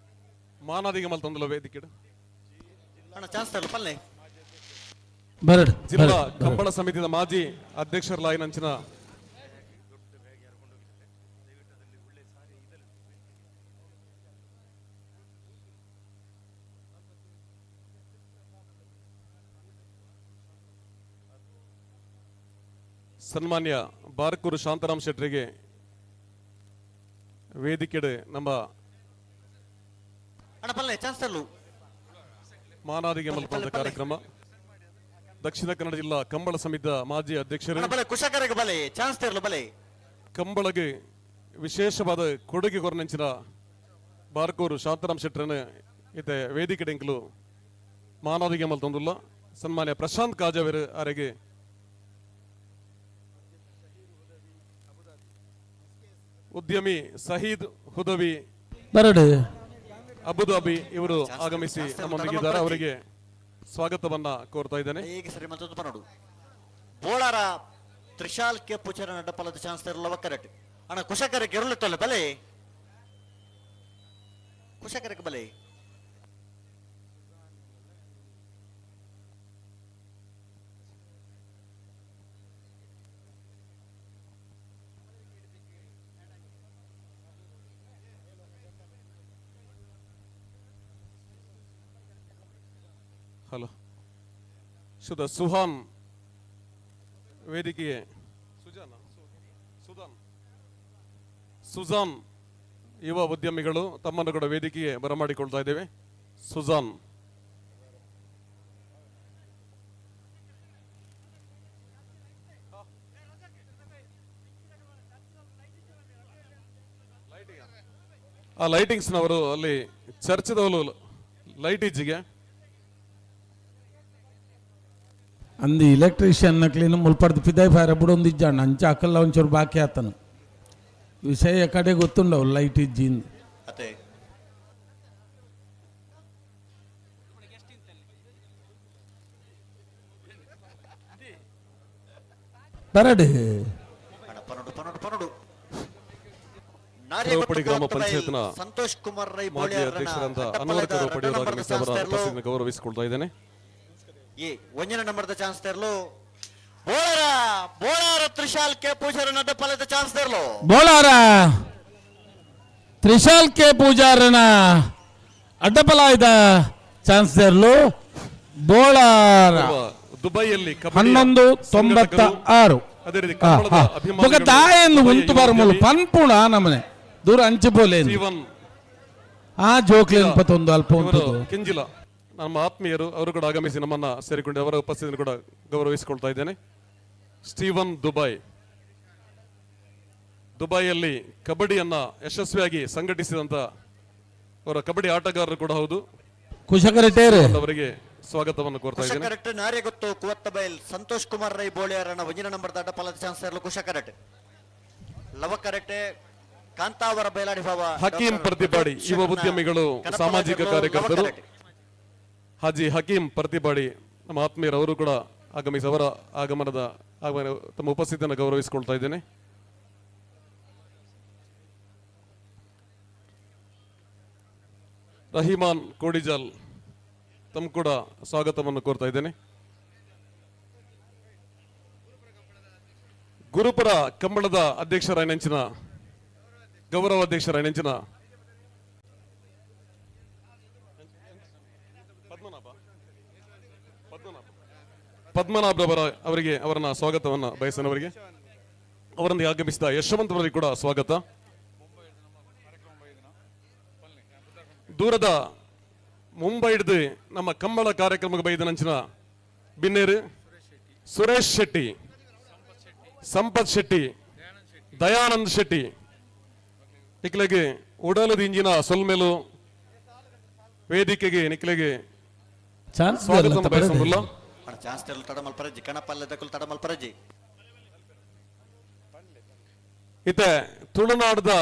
ಮಾನಾದಿಗೆ ಮಲ್ತೊಂದಲ ವೇದಿಕೆ. ಅಣ್ಣ ಚಾನ್ಸ್ ತರಲು ಪಲ್ಲೆ. ಬರಡ್. ಜಿಲ್ಲಾ ಕಂಬಳ ಸಮಿತಿಯ ಮಾಜಿ ಅಧ್ಯಕ್ಷರಾಗಿನಂಚಿನ ಸನ್ಮಾನ್ಯ ಬಾರ್ಕೂರು ಶಾಂತರಾಮ್ ಶೆಟ್ಟರಿಗೆ ವೇದಿಕೆಡೆ ನಮ್ಮ ಅಣ್ಣ ಪಲ್ಲೆ ಚಾನ್ಸ್ ತರಲು. ಮಾನಾದಿಗೆ ಮಲ್ಪಂತ ಕಾರ್ಯಕ್ರಮ. ದಕ್ಷಿಣ ಕನ್ನಡ ಜಿಲ್ಲಾ ಕಂಬಳ ಸಮಿತಿಯ ಮಾಜಿ ಅಧ್ಯಕ್ಷರು, ಅಣ್ಣ ಬಲೆ, ಕುಶಕರಿಗೆ ಬಲೆ, ಚಾನ್ಸ್ ತರಲು ಬಲೆ. ಕಂಬಳಗೆ ವಿಶೇಷವಾದ ಕೊಡುಗೆ ಕೊರನೆಂಚಿನ ಬಾರ್ಕೂರು ಶಾಂತರಾಮ್ ಶೆಟ್ಟರನ್ನು ಇತ್ತೆ ವೇದಿಕೆ ಡೆಂಕಲು ಮಾನಾದಿಗೆ ಮಲ್ತೊಂದುಲ್ಲ. ಸನ್ಮಾನ್ಯ ಪ್ರಶಾಂತ್ ಕಾಜಾವೇರು ಅರೆಗೆ ಉದ್ಯಮಿ ಸಹೀದ್ ಹುದವಿ ಬರಡು ಅಬುದಾಬಿ ಇವರು ಆಗಮಿಸಿ ನಮ್ಮೊಂದಿಗಿದ್ದಾರೆ. ಅವರಿಗೆ ಸ್ವಾಗತವನ್ನ ಕೋರ್ತಾ ಇದ್ದೇನೆ. ಈಗ ಸರಿ ಮತ್ತೊಂದು ಪನ್ನಡು. ಬೋಳಾರ ತ್ರಿಶಾಲ್ ಕೆ ಪುಚರ ನಡ್ಡಪಲದ ಚಾನ್ಸ್ ತರಲು ಕರೆಕ್ಟ್. ಅಣ್ಣ ಕುಶಕರಿಗೆ ಇರಲಿತ್ತಲ್ಲ ಬಲೆ, ಕುಶಕರಿಗೆ ಬಲೆ. ಹಲೋ ಶುದ್ಧ ಸುಹಾನ್ ವೇದಿಕೆಗೆ ಸುಜಾನ ಸುಧಾನ್ ಸುಜಾನ್ ಯುವ ಉದ್ಯಮಿಗಳು ತಮ್ಮನ್ನು ಕೂಡ ವೇದಿಕೆಗೆ ಬರಮಾಡಿಕೊಳ್ತಾ ಇದ್ದೇವೆ. ಸುಜಾನ್. ಆ ಲೈಟಿಂಗ್ಸ್ನವರು ಅಲ್ಲಿ ಚರ್ಚದವರು ಲೈಟ್ ಇಜ್ಜಿಗೆ ಅಂದು ಎಲೆಕ್ಟ್ರಿಷಿಯನ್ ನಕ್ಲಿನ ಮುಲ್ಪಡ್ದು ಪಿದಾಯ್ ಫಾರ ಬುಡೊಂದು ಇಜ್ಜಾಣ ಅಂಚ ಅಕಲ್ಲ ಒಂಚೂರು ಬಾಕಿ ಆತನು. ವಿಷಯ ಕಡೆ ಗೊತ್ತುಂಡವು ಲೈಟ್ ಇಜ್ಜಿಂದು. ಅತೆ ಬರಡು. ಪನಡು ಪನಡು ಪನಡು. ದ್ರೌಪದಿ ಗ್ರಾಮ ಪಂಚಾಯತ್ನ ಸಂತೋಷ್ ಕುಮಾರ್ ರೈ ಮಾಜಿ ಬೋಳಿಯಾರನ ಅಧ್ಯಕ್ಷರಂತ ಅಡ್ಡಪಲದ ಅನ್ವರ್ ಕರೋಪಡಿ ರಡ್ಡ ಅವರು ನಂಬರ್ದ ಆಗಮಿಸಿ ಅವರ ಚಾನ್ಸ್ ತೆರಲು. ಉಪಸ್ಥಿತಿಯನ್ನು ಗೌರವಿಸಿಕೊಳ್ತಾ ಇದ್ದೇನೆ. ಈ ಒಂದನೇ ನಂಬರ್ದ ಚಾನ್ಸ್ ತೆರಲು ಬೋಳಾರ ಬೋಳಾರ ತ್ರಿಶಾಲ್ ಕೆ ಪೂಜಾರನ ಅಡ್ಡಪಲದ ಚಾನ್ಸ್ ತೆರಲು. ಬೋಳಾರ ತ್ರಿಶಾಲ್ ಕೆ ಪೂಜಾರನ ಅಡ್ಡಪಲಾಯ್ದ ಚಾನ್ಸ್ ತೆರಲು ಬೋಳಾರ. ದುಬೈಯಲ್ಲಿ ಕಬಡ್ಡಿಯ 11:96. ಅದೇ ರೀತಿ ಕಂಬಳದ ಅಭಿಮಾನಿಗಳು ಬೊಕ ದಾಯೆಂದು ದುಬೈಯ ಉಂತು ಬಾರ ಮೂಲು ಯುವಕರಲ್ಲಿ ಪನ್ಪುಣ ನಮನೆ ದೂರ ಅಂಚು ಪೋಲೆ ಸ್ಟೀವನ್ ಆ ಜೋಕ್ಲಿ ಪತ್ತೊಂದು ಅಲ್ಪ ಇವರು ಉಂಟು. ಕೆಂಜಿಲ ನಮ್ಮ ಆತ್ಮೀಯರು, ಅವರು ಕೂಡ ಆಗಮಿಸಿ ನಮ್ಮನ್ನ ಸೇರಿಕೊಂಡು ಅವರ ಉಪಸ್ಥಿತಿಯನ್ನು ಕೂಡ ಗೌರವಿಸಿಕೊಳ್ತಾ ಇದ್ದೇನೆ. ಸ್ಟೀವನ್ ದುಬೈ, ದುಬೈಯಲ್ಲಿ ಕಬಡ್ಡಿಯನ್ನ ಯಶಸ್ವಿಯಾಗಿ ಸಂಘಟಿಸಿದಂತ ಅವರ ಕಬಡ್ಡಿ ಆಟಗಾರರು ಕೂಡ ಹೌದು. ಕುಶಕರೆಟೇರು ಅವರಿಗೆ ಸ್ವಾಗತವನ್ನು ಕೋರ್ತಾ ಇದ್ದೇನೆ. ಕುಶಕರೆಟ್ ನಾರ್ಯಗೊತ್ತು ಕುವತ್ತಬೈಲ್ ಸಂತೋಷ್ ಕುಮಾರ್ ರೈ ಬೋಳಿಯಾರನ ಒಂದಿನ ನಂಬರ್ ಅಡ್ಡಪಲದ ಚಾನ್ಸ್ ತೆರಲು ಕುಶಕರೆಟ್. ಲವಕರೆಟೆ ಕಾಂತಾವರ ಬೈಲಾಡಿ ಭಾವ ಹಕೀಂ ಡಾಕ್ಟರ್ ಪ್ರತಿಪಾಡಿ, ಪ್ರದೀಪ್ ಯುವ ಶೆಟ್ಟರ್ನ ಉದ್ಯಮಿಗಳು, ಕನಪಲ ಸಾಮಾಜಿಕ ತೆರಲು ಕಾರ್ಯಕರ್ತರು ಲವಕರೆಟೆ. ಹಾಜಿ ಹಕೀಂ ಪ್ರತಿಪಾಡಿ ನಮ್ಮ ಆತ್ಮೀಯರು, ಅವರು ಕೂಡ ಆಗಮಿಸಿ ಅವರ ಆಗಮನದ ಆಗಮನ ತಮ್ಮ ಉಪಸ್ಥಿತಿಯನ್ನು ಗೌರವಿಸಿಕೊಳ್ತಾ ಇದ್ದೇನೆ. ರಹಿಮಾನ್ ಕೋಡಿಜಾಲ್ ತಮ್ಮ ಕೂಡ ಸ್ವಾಗತವನ್ನು ಕೋರ್ತಾ ಇದ್ದೇನೆ. ಗುರುಪುರ ಕಂಬಳದ ಅಧ್ಯಕ್ಷರ ನೆಂಚಿನ ಗೌರವ ಅಧ್ಯಕ್ಷರ ನೆಂಚಿನ ಪದ್ಮನಾಭರವರ ಅವರಿಗೆ ಅವರನ್ನ ಸ್ವಾಗತವನ್ನು ಬಯಸನವರಿಗೆ ಅವರೊಂದಿಗೆ ಆಗಮಿಸಿದ ಯಶವಂತ್ ಅವರಿಗೆ ಕೂಡ ಸ್ವಾಗತ. ದೂರದ ಮುಂಬೈ ಹಿಡಿದು ನಮ್ಮ ಕಂಬಳ ಕಾರ್ಯಕ್ರಮಕ್ಕೆ ಬೈದ ನಂಚಿನ ಬಿನ್ನೇರು ಸುರೇಶ್ ಶೆಟ್ಟಿ, ಸಂಪತ್ ಶೆಟ್ಟಿ, ದಯಾನಂದ್ ಶೆಟ್ಟಿ ನಿಕ್ಲೆಗೆ ಉಡಲದ ಇಂಜಿನ ಸೊಲ್ಮೇಲು ವೇದಿಕೆಗೆ ನಿಕ್ಲೆಗೆ ಚಾನ್ಸ್ ಸ್ವಾಗತ ಬಯಸೋದಿಲ್ಲ. ಚಾನ್ಸ್ ತೆರಲು ತಡಮಲ್ ಪರಜಿ ಕಣಪಲ್ಲೆ ದಕುಲ್ ತಡಮಲ್ ಪರಜಿ. ಇತ್ತೆ ತುಳುನಾಡದ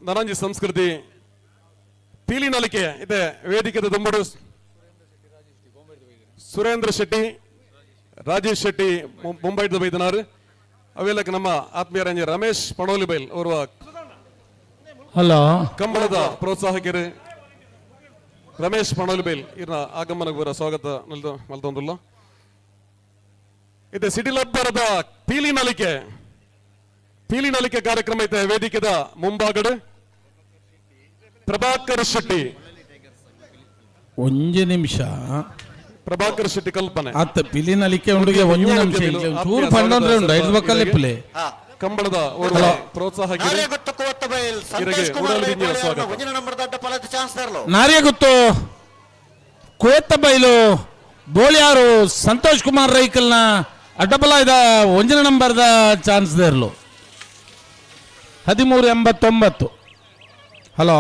ನರಂಜಿ ಸಂಸ್ಕೃತಿ ಪೀಲಿನಲಿಕೆ ಇದೆ ವೇದಿಕೆದ ದುಂಬಡು ಸುರೇಂದ್ರ ಶೆಟ್ಟಿ, ರಾಜೇಶ್ ಶೆಟ್ಟಿ ಮುಂಬೈದ ಬೈದನಾರು ಅವೆಲ್ಲಕ್ಕೆ ನಮ್ಮ ಆತ್ಮೀಯರಂಜೆ ರಮೇಶ್ ಪಣೋಲಿ ಬೈಲ್ ಅವರ ಹಲೋ ಕಂಬಳದ ಪ್ರೋತ್ಸಾಹಕರು ರಮೇಶ್ ಪಣೋಲಿ ಬೈಲ್ ಇವ್ರ ಆಗಮನ ಸ್ವಾಗತ ಮಲ್ತೊಂದುಲ್ಲ. ಇದೆ ಸಿಡಿಲಬ್ಬರದ ಪೀಲಿನಲಿಕೆ ಪೀಲಿನಲಿಕೆ ಕಾರ್ಯಕ್ರಮ ಐತೆ ವೇದಿಕೆದ ಮುಂಭಾಗಡೆ ಪ್ರಭಾಕರ್ ಶೆಟ್ಟಿ. ಒಂಜಿ ನಿಮಿಷ ಪ್ರಭಾಕರ್ ಶೆಟ್ಟಿ ಕಲ್ಪನೆ ಆತ ಪಿಲಿನಲಿಕೆ ಉಂಡುಗೆ ಒಂಜಿ ನಿಮಿಷ ಚೂರು ಪಂಡಂದ್ರೆ ಉಂಡು ಐದು ಬಕ್ಕಲಿಪ್ಪಲೆ ಕಂಬಳದ ಓರ್ವ ಪ್ರೋತ್ಸಾಹಕರು ನಾರ್ಯಗೊತ್ತು ಕುವತ್ತಬೈಲ್ ಇವರಿಗೆ ಸಂತೋಷ್ ಕುಮಾರ್ ರೈ ಉಡಲ್ ದಿಂಜಿನ ಬೋಳಿಯಾರನ ಸ್ವಾಗತ. ಒಂದಿನ ನಂಬರ್ದ ಅಡ್ಡಪಲದ ಚಾನ್ಸ್ ತೆರಲು. ನಾರ್ಯಗುತ್ತು ಕೋತ್ತಬೈಲು ಬೋಳಿಯಾರು ಸಂತೋಷ್ ಕುಮಾರ್ ರೈಕಲ್ನ ಅಡ್ಡಬಲ ಇದ ಒಂಜಿನ ನಂಬರ್ದ ಚಾನ್ಸ್ ದೇರ್ಲು 13:89. ಹಲೋ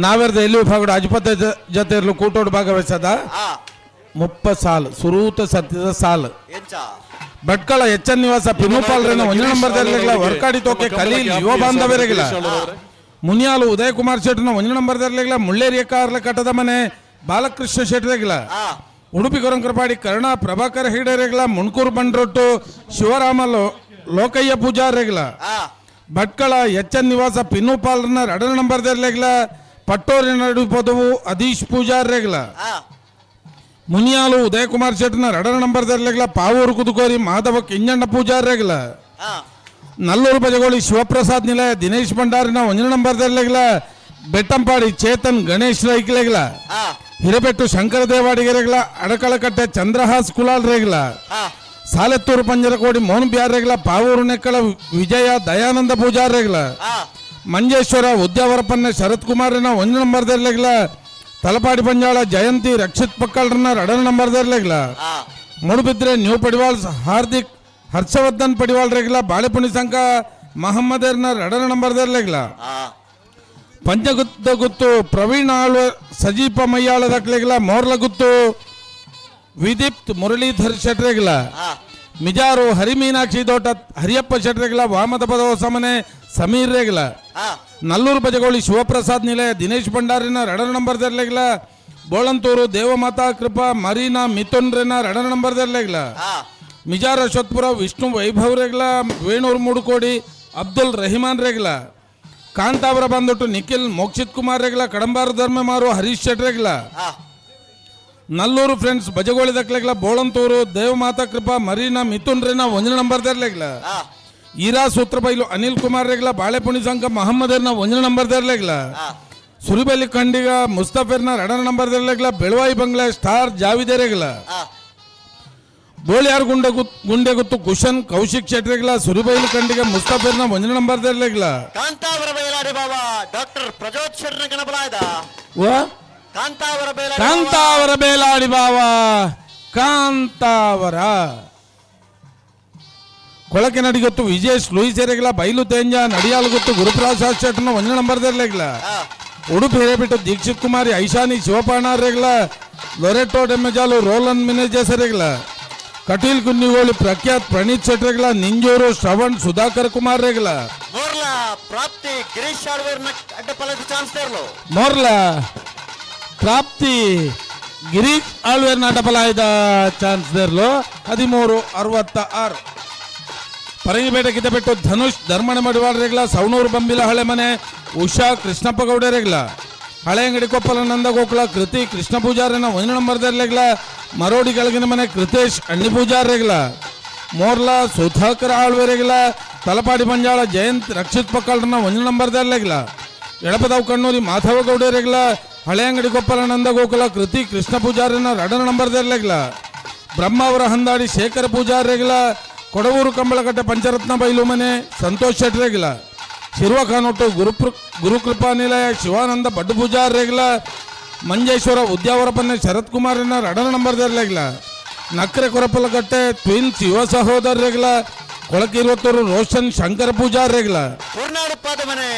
ನಾವೆರ್ದ ಎಲ್ಲಿ ವಿಭಾಗಡು ಅಜಪತ ಜೊತೆ ಇರ್ಲು ಕೂಟೋಡು ಭಾಗವಹಿಸದ 30 ಸಾಲು ಸುರೂತ ಸತ್ಯದ ಸಾಲು ಭಟ್ಕಳ ಎಚ್ ಎನ್ ನಿವಾಸ ಪಿನುಪಾಲ್ರೇನ ಒಂಜಿ ನಂಬರ್ ವರ್ಕಾಡಿ ತೋಕೆ ಖಲೀಲ್ ಯುವ ಬಾಂಧವರಿಗಿಲ್ಲ. ಮುನಿಯಾಲು ಉದಯ ಕುಮಾರ್ ಶೆಟ್ಟರ್ನ ಒಂಜಿ ನಂಬರ್ ದರ್ಲಿಗ್ಲ ಮುಳ್ಳೇರಿಯ ಕಾರ್ಲ ಕಟ್ಟದ ಮನೆ ಬಾಲಕೃಷ್ಣ ಶೆಟ್ಟರೆಗಿಲ್ಲ. ಉಡುಪಿ ಕೊರಂಕರಪಾಡಿ ಕರುಣಾ ಪ್ರಭಾಕರ್ ಹೆಗಡೆರೆಗಿಲ್ಲ. ಮುಣ್ಕೂರು ಬಂಡ್ರೊಟ್ಟು ಶಿವರಾಮ ಲೋಕಯ್ಯ ಪೂಜಾರೆಗಿಲ್ಲ. ಭಟ್ಕಳ ಎಚ್ ಎನ್ ನಿವಾಸ ಪಿನ್ನುಪಾಲ್ರನ್ನ ಎರಡನೇ ನಂಬರ್ ದರ್ಲಿಗ್ಲ ಪಟ್ಟೋರಿ ನಡು ಪದವು ಅದೀಶ್ ಪೂಜಾರ್ರೆಗಿಲ್ಲ. ಮುನಿಯಾಲು ಉದಯಕುಮಾರ್ ಶೆಟ್ಟರ್ನ ಎರಡನೇ ನಂಬರ್ ದರ್ಲಿಗ್ಲ ಪಾವೂರು ಕುದುಕೋರಿ ಮಾಧವ ಕಿಂಜಣ್ಣ ಪೂಜಾರ್ರೆಗಿಲ್ಲ. ನಲ್ಲೂರು ಬಜಗೋಳಿ ಶಿವಪ್ರಸಾದ್ ನಿಲಯ ದಿನೇಶ್ ಭಂಡಾರಿನ ಒಂದನೇ ನಂಬರ್ ದರ್ಲಿಗ್ಲ ಬೆಟ್ಟಂಪಾಡಿ ಚೇತನ್ ಗಣೇಶ್ ರೈಕ್ಲೆಗ್ಲ. ಹಿರಬೆಟ್ಟು ಶಂಕರ ದೇವಾಡಿಗೆರೆಗ್ಲ ಅಡಕಳಕಟ್ಟೆ ಚಂದ್ರಹಾಸ್ ಕುಲಾಲ್ ರೇಗ್ಲ. ಸಾಲೆತ್ತೂರು ಪಂಜರಕೋಡಿ ಮೋಹನ್ ಬಿಹಾರ್ ರೇಗ್ಲ. ಪಾವೂರು ನೆಕ್ಕಳ ವಿಜಯ ದಯಾನಂದ ಪೂಜಾರ್ ರೇಗ್ಲ. ಮಂಜೇಶ್ವರ ಉದ್ಯಾವರಪನ್ನ ಶರತ್ ಕುಮಾರನ ಒಂದು ನಂಬರ್ ದರ್ಲೆಗ್ಲ ತಲಪಾಡಿ ಪಂಜಾಳ ಜಯಂತಿ ರಕ್ಷಿತ್ ಪಕ್ಕಳ್ರನ್ನ ಎರಡನೇ ನಂಬರ್ ದರ್ಲೆಗ್ಲ ಮೂಡುಬಿದ್ರೆ ನ್ಯೂ ಪಡಿವಾಳ್ ಹಾರ್ದಿಕ್ ಹರ್ಷವರ್ಧನ್ ಪಡಿವಾಳ್ ರೇಗ್ಲ. ಬಾಳೆಪುಣಿ ಸಂಘ ಮಹಮ್ಮದರ್ನ ಎರಡನೇ ನಂಬರ್ ದರ್ಲೆಗ್ಲ. ಪಂಚಗುತ್ತ ಗುತ್ತು ಪ್ರವೀಣ್ ಆಳ್ವ ಸಜೀಪ ಮಯ್ಯಾಳ ದಕ್ಲೆಗ್ಲ ಮೋರ್ಲ ಗುತ್ತು ವಿದೀಪ್ತ್ ಮುರಳೀಧರ್ ಶೆಟ್ರೆಗ್ಲ ಮಿಜಾರು ಹರಿಮೀನಾಕ್ಷಿ ದೋಟ ಹರಿಯಪ್ಪ ಶೆಟ್ರೆಗ್ಲ ವಾಮದ ಪದವ ಸಮನೆ ಸಮೀರ್ ರೇಗ್ಲ ನಲ್ಲೂರು ಬಜಗೋಳಿ ಶಿವಪ್ರಸಾದ್ ನಿಲಯ ದಿನೇಶ್ ಭಂಡಾರಿನ ರಡರ್ ನಂಬರ್ ದರ್ಲೆಗ್ಲ ಬೋಳಂತೂರು ದೇವಮಾತಾ ಕೃಪಾ ಮರೀನಾ ಮಿಥುನ್ ರೇನ ರಡರ್ ನಂಬರ್ ದರ್ಲೆಗ್ಲ ಮಿಜಾರ್ ಅಶ್ವತ್ಪುರ ವಿಷ್ಣು ವೈಭವ್ ರೇಗ್ಲ ವೇಣೂರು ಮೂಡುಕೋಡಿ ಅಬ್ದುಲ್ ರಹಿಮಾನ್ ರೇಗ್ಲ ಕಾಂತಾವರ ಬಂದುಟ್ಟು ನಿಖಿಲ್ ಮೋಕ್ಷಿತ್ ಕುಮಾರ್ ರೇಗ್ಲ ಕಡಂಬಾರು ಧರ್ಮಮಾರು ಹರೀಶ್ ಶೆಟ್ರೆಗ್ಲ ನಲ್ಲೂರು ಫ್ರೆಂಡ್ಸ್ ಬಜಗೋಳಿ ದಕ್ಲೆಗ್ಲ ಬೋಳಂತೂರು ದೇವಮಾತಾ ಕೃಪಾ ಮರೀನಾ ಮಿಥುನ್ ರೇನ ಒಂಜನ ನಂಬರ್ ದರ್ಲೆಗ್ಲ ಈರಾ ಸೂತ್ರಬೈಲು ಅನಿಲ್ ಕುಮಾರ್ ರೇಗ್ಲ ಬಾಳೆಪುಣಿ ಸಂಘ ಮೊಹಮ್ಮದ್ ಒಂಜನ ನಂಬರ್ ದರ್ಲೆಗ್ಲ ಸುರಿಬಲಿ ಖಂಡಿಗ ಮುಸ್ತಫಿರ್ನ ರಡನ ನಂಬರ್ ದರ್ಲೆಗ್ಲ ಬೆಳವಾಯಿ ಬಂಗ್ಲೆ ಸ್ಟಾರ್ ಜಾವಿದೇರೆಗ್ಲ ಬೋಳಿಯಾರ್ ಗುಂಡೆ ಗುಂಡೆಗುತ್ತು ಕುಶನ್ ಕೌಶಿಕ್ ಶೆಟ್ರೆಗ್ಲ ಸುರಿಬೈಲು ಖಂಡಿಗ ಮುಸ್ತಫಿರ್ನ ಒಂಜನ ನಂಬರ್ ದರ್ಲೆಗ್ಲ ಕಾಂತಾವರ ಬೇಲಾಡಿ ಬಾಬಾ ಡಾಕ್ಟರ್ ಪ್ರಜೋತ್ ಶೆಟ್ನ ಗಣಪಲಾಯ್ದ. ಕಾಂತಾವರ ಬೇಲಾಡಿ. ಕಾಂತಾವರ ಬೇಲಾಡಿ ಬಾವ ಕಾಂತಾವರ ಕೊಳಕೆ ನಡಿಗೊತ್ತು ವಿಜೇಶ್ ಲೂಯಿಸ್ ಎರೆಗ್ಲ ಬೈಲು ತೇಂಜ ನಡಿಯಾಲ್ ಗೊತ್ತು ಗುರುಪ್ರಸಾದ್ ಶೆಟ್ನ ಒಂಜನ ನಂಬರ್ ದರ್ಲೆಗ್ಲ ಉಡುಪಿ ಹಿರೇಬಿಟ್ಟು ದೀಕ್ಷಿತ್ ಕುಮಾರಿ ಐಶಾನಿ ಶಿವಪಾಣ ರೇಗ್ಲ ಲೊರೆಟೋ ಡೆಮೆಜಾಲು ರೋಲನ್ ಮಿನೇಜಸ್ ರೇಗ್ಲ ಕಟೀಲ್ ಕುನ್ನಿಗೋಳಿ ಪ್ರಖ್ಯಾತ್ ಪ್ರಣೀತ್ ಶೆಟ್ರೆಗ್ಲ ನಿಂಜೂರು ಶ್ರವಣ್ ಸುಧಾಕರ್ ಕುಮಾರ್ ರೇಗ್ಲ ಮೋರ್ಲ ಪ್ರಾಪ್ತಿ ಗಿರೀಶ್ ಆಳ್ವೇರ್ನ ಅಡ್ಡಪಲದ ಚಾನ್ಸ್ ತೇರ್ಲು. ಮೋರ್ಲ ಪ್ರಾಪ್ತಿ ಗಿರೀಶ್ ಆಳ್ವೇರ್ ನಾಟಪಲಾಯ್ದ ಚಾನ್ಸ್ ದೇರ್ಲು 13:66. ಪರಂಗಿಪೇಟೆ ಕಿತ್ತಪೆಟ್ಟು ಧನುಷ್ ಧರ್ಮಣ ಮಡಿವಾಳ ರೇಗ್ಲ ಸವಣೂರು ಬಂಬಿಲ ಹಳೆ ಮನೆ ಉಷಾ ಕೃಷ್ಣಪ್ಪ ಗೌಡ ರೇಗ್ಲ ಹಳೆಯಂಗಡಿ ಕೊಪ್ಪಲ ನಂದ ಗೋಕುಲ ಕೃತಿ ಕೃಷ್ಣ ಪೂಜಾರಿನ ಒಂದು ನಂಬರ್ ರೇಗ್ಲ ಮರೋಡಿ ಕೆಳಗಿನ ಮನೆ ಕೃತೇಶ್ ಅಣ್ಣಿ ಪೂಜಾರ್ ರೇಗ್ಲ ಮೋರ್ಲಾ ಸುಧಾಕರ್ ಆಳ್ವೆ ರೇಗ್ಲ ತಲಪಾಡಿ ಬಂಜಾಳ ಜಯಂತ್ ರಕ್ಷಿತ್ ಪಕ್ಕಲ್ರನ್ನ ಒಂದು ನಂಬರ್ ರೇಗ್ಲ ಎಳಪದಾವ್ ಕಣ್ಣೂರಿ ಮಾಧವ ಗೌಡ ರೇಗ್ಲ ಹಳೆಯಂಗಡಿ ಕೊಪ್ಪಲ ನಂದ ಗೋಕುಲ ಕೃತಿ ಕೃಷ್ಣ ಪೂಜಾರಿನ ರಡನ ನಂಬರ್ ರೇಗ್ಲ ಬ್ರಹ್ಮಾವರ ಹಂದಾಡಿ ಶೇಖರ ಪೂಜಾರ್ ರೇಗ್ಲ ಕೊಡವೂರು ಕಂಬಳಕಟ್ಟೆ ಪಂಚರತ್ನ ಬೈಲು ಮನೆ ಸಂತೋಷ್ ಶೆಟ್ಟಿ ರೇಗ್ಲ ಶಿರ್ವ ಖಾನೊಟ್ಟು ಗುರುಕೃಪಾ ನಿಲಯ ಶಿವಾನಂದ ಬಡ್ಡು ಪೂಜಾರ್ ರೇಗ್ಲ ಮಂಜೇಶ್ವರ ಉದ್ಯಾವರ ಪನ್ನೆ ಶರತ್ ಕುಮಾರಿನ ರಡನ ನಂಬರ್ ರೇಗ್ಲ ನಕ್ರೆ ಕೊರಪಲಕಟ್ಟೆ ಟ್ವಿನ್ಸ್ ಯುವ ಸಹೋದರ ರೇಗ್ಲ ಕೊಳಕಿರುವತ್ತೂರು ರೋಷನ್ ಶಂಕರ ಪೂಜಾರ್ ರೇಗ್ಲ ಕುರ್ನಾಡುಪ್ಪಾದ ಮನೆ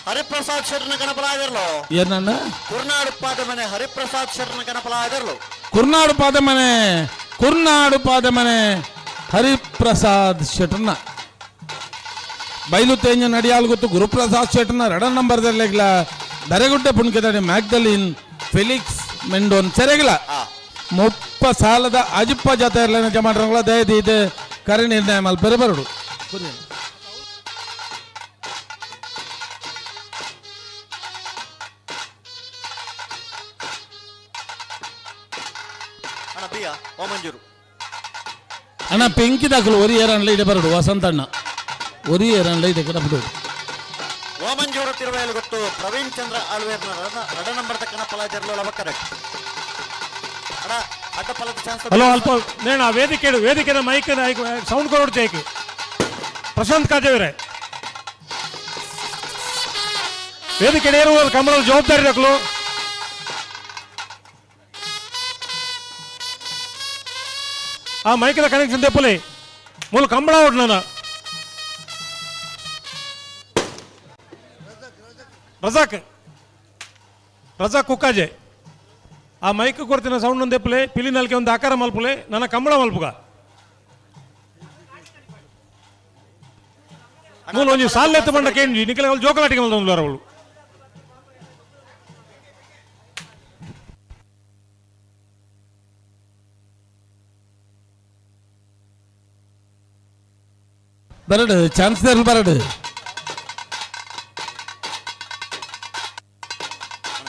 ಹರಿಪ್ರಸಾದ್ ಶೆಟ್ನ ಗಣಪಲಾದಿರ್ಲು. ಏನಣ್ಣ? ಕುರ್ನಾಡುಪ್ಪಾದ ಮನೆ ಹರಿಪ್ರಸಾದ್ ಶೆಟ್ನ ಗಣಪಲಾದಿರ್ಲು. ಕುರ್ನಾಡು ಪಾದ ಮನೆ ಕುರ್ನಾಡು ಪಾದ ಮನೆ ಹರಿಪ್ರಸಾದ್ ಶೆಟ್ನ ಬೈಲು ತೇಂಜ ನಡಿಯಾಲ್ ಗೊತ್ತು ಗುರುಪ್ರಸಾದ್ ಶೆಟ್ನ ರಡನ್ ನಂಬರ್ ಲೇಗ್ಲ ದರೆಗುಡ್ಡೆ ಪುಣ್ಕೆದಡಿ ಮ್ಯಾಗ್ದಲಿನ್ ಫೆಲಿಕ್ಸ್ ಮೆಂಡೋನ್ ಸೆರೆಗ್ಲ ಮುಪ್ಪ ಸಾಲದ ಅಜಿಪ್ಪ ಜೊತೆ ಇರಲಿಲ್ಲ ಜಮಾಟ್ರಂಗಳ ದಯದೀದು ಕರೆ ನಿರ್ಣಯ ಮಲ್ಪೆರೆ ಬರಡು. ಅಣ್ಣ ಬಿಯ ಓಮಂಜೂರು. ಅಣ್ಣ ಪೆಂಕಿ ದಾಖಲು ಒರಿ ಏರನ್ಲ ಇದೆ ಬರಡು ವಸಂತಣ್ಣ ಒರಿ ಏರನ್ಲ ಇದೆ ಕಡಪಡು. ಓಮಂಜೂರು ತಿರುವಯಲು ಗೊತ್ತು ಪ್ರವೀಣ್ ಚಂದ್ರ ಆಳ್ವೇರ್ನ ರಡ ನಂಬರ್ ತಕ್ಕನ ಪಲಾಜರ್ಲು ಲವಕರೆ. ಅಣ್ಣ ಅಡ್ಡ ಪಲದ ಚಾನ್ಸ್. ಹಲೋ ಅಲ್ಪ ನೇಣ ವೇದಿಕೆ ವೇದಿಕೆದ ಮೈಕ್ ಸೌಂಡ್ ಕೊರಡು ಚೇಕ್ ಪ್ರಶಾಂತ್ ಕಾಜೇವರೇ ವೇದಿಕೆ ಏರುವ ಕಂಬಳದ ಜವಾಬ್ದಾರಿ ರಕಲು. ಆ ಮೈಕದ ಕನೆಕ್ಷನ್ ತೆಪ್ಪಲಿ ಮೂಲ ಕಂಬಳ ಹೊಡ್ ನಾನು ರಜಾಕ್ ರಜಾಕ್ ಕುಕ್ಕಾಜೆ ಆ ಮೈಕ್ ಕೊಡ್ತಿನ ಸೌಂಡ್ ಒಂದು ತೆಪ್ಪಲೆ ಪಿಲಿ ನಲ್ಕೆ ಒಂದು ಆಕಾರ ಮಲ್ಪುಲೆ ನನ್ನ ಕಂಬಳ ಮಲ್ಪುಗ ಮೂಲ ಒಂಜಿ ಸಾಲ್ ಎತ್ತು ಬಂಡ ಕೇಂಜಿ ನಿಖಲ ಜೋಕಲಾಟಿಗೆ ಮಲ್ತೊಂದು ಅವಳು. ಬರಡು ಚಾನ್ಸ್ ಬರಡು.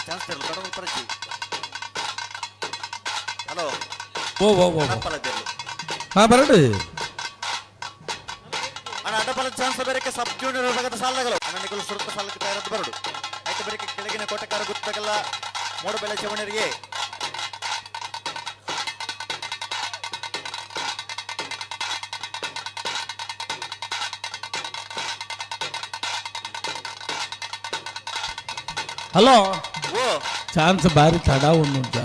ಚಾನ್ಸ್ ತೇರ್ಲು ಕಡಮ ಪರಿಚಿ. ಹಲೋ. ಓ ಓ ಓ ಹಾ ಬರಡು. ಅಣ್ಣ ಅಡ್ಡಪಲದ ಚಾನ್ಸ್ ಬೇರೆಕ್ಕೆ ಸಬ್ ಜೂನಿಯರ್ ವಿಭಾಗದ ಸಾಲಗಳು ಅಣ್ಣ ನಿಖಲ್ ಸುರುತ್ತ ಸಾಲಕ್ಕೆ ತಯಾರದ್ದು ಬರಡು. ಆಯ್ತು ಬೇರೆಕ್ಕೆ ಕೆಳಗಿನ ಕೋಟೆಕಾರ ಗುತ್ತಗಲ್ಲ ಮೂಡಬೆಲೆ ಚವಣರಿಗೆ. ಹಲೋ. ಓ. ಚಾನ್ಸ್ ಬಾರಿ ತಡ ಉಂಟು.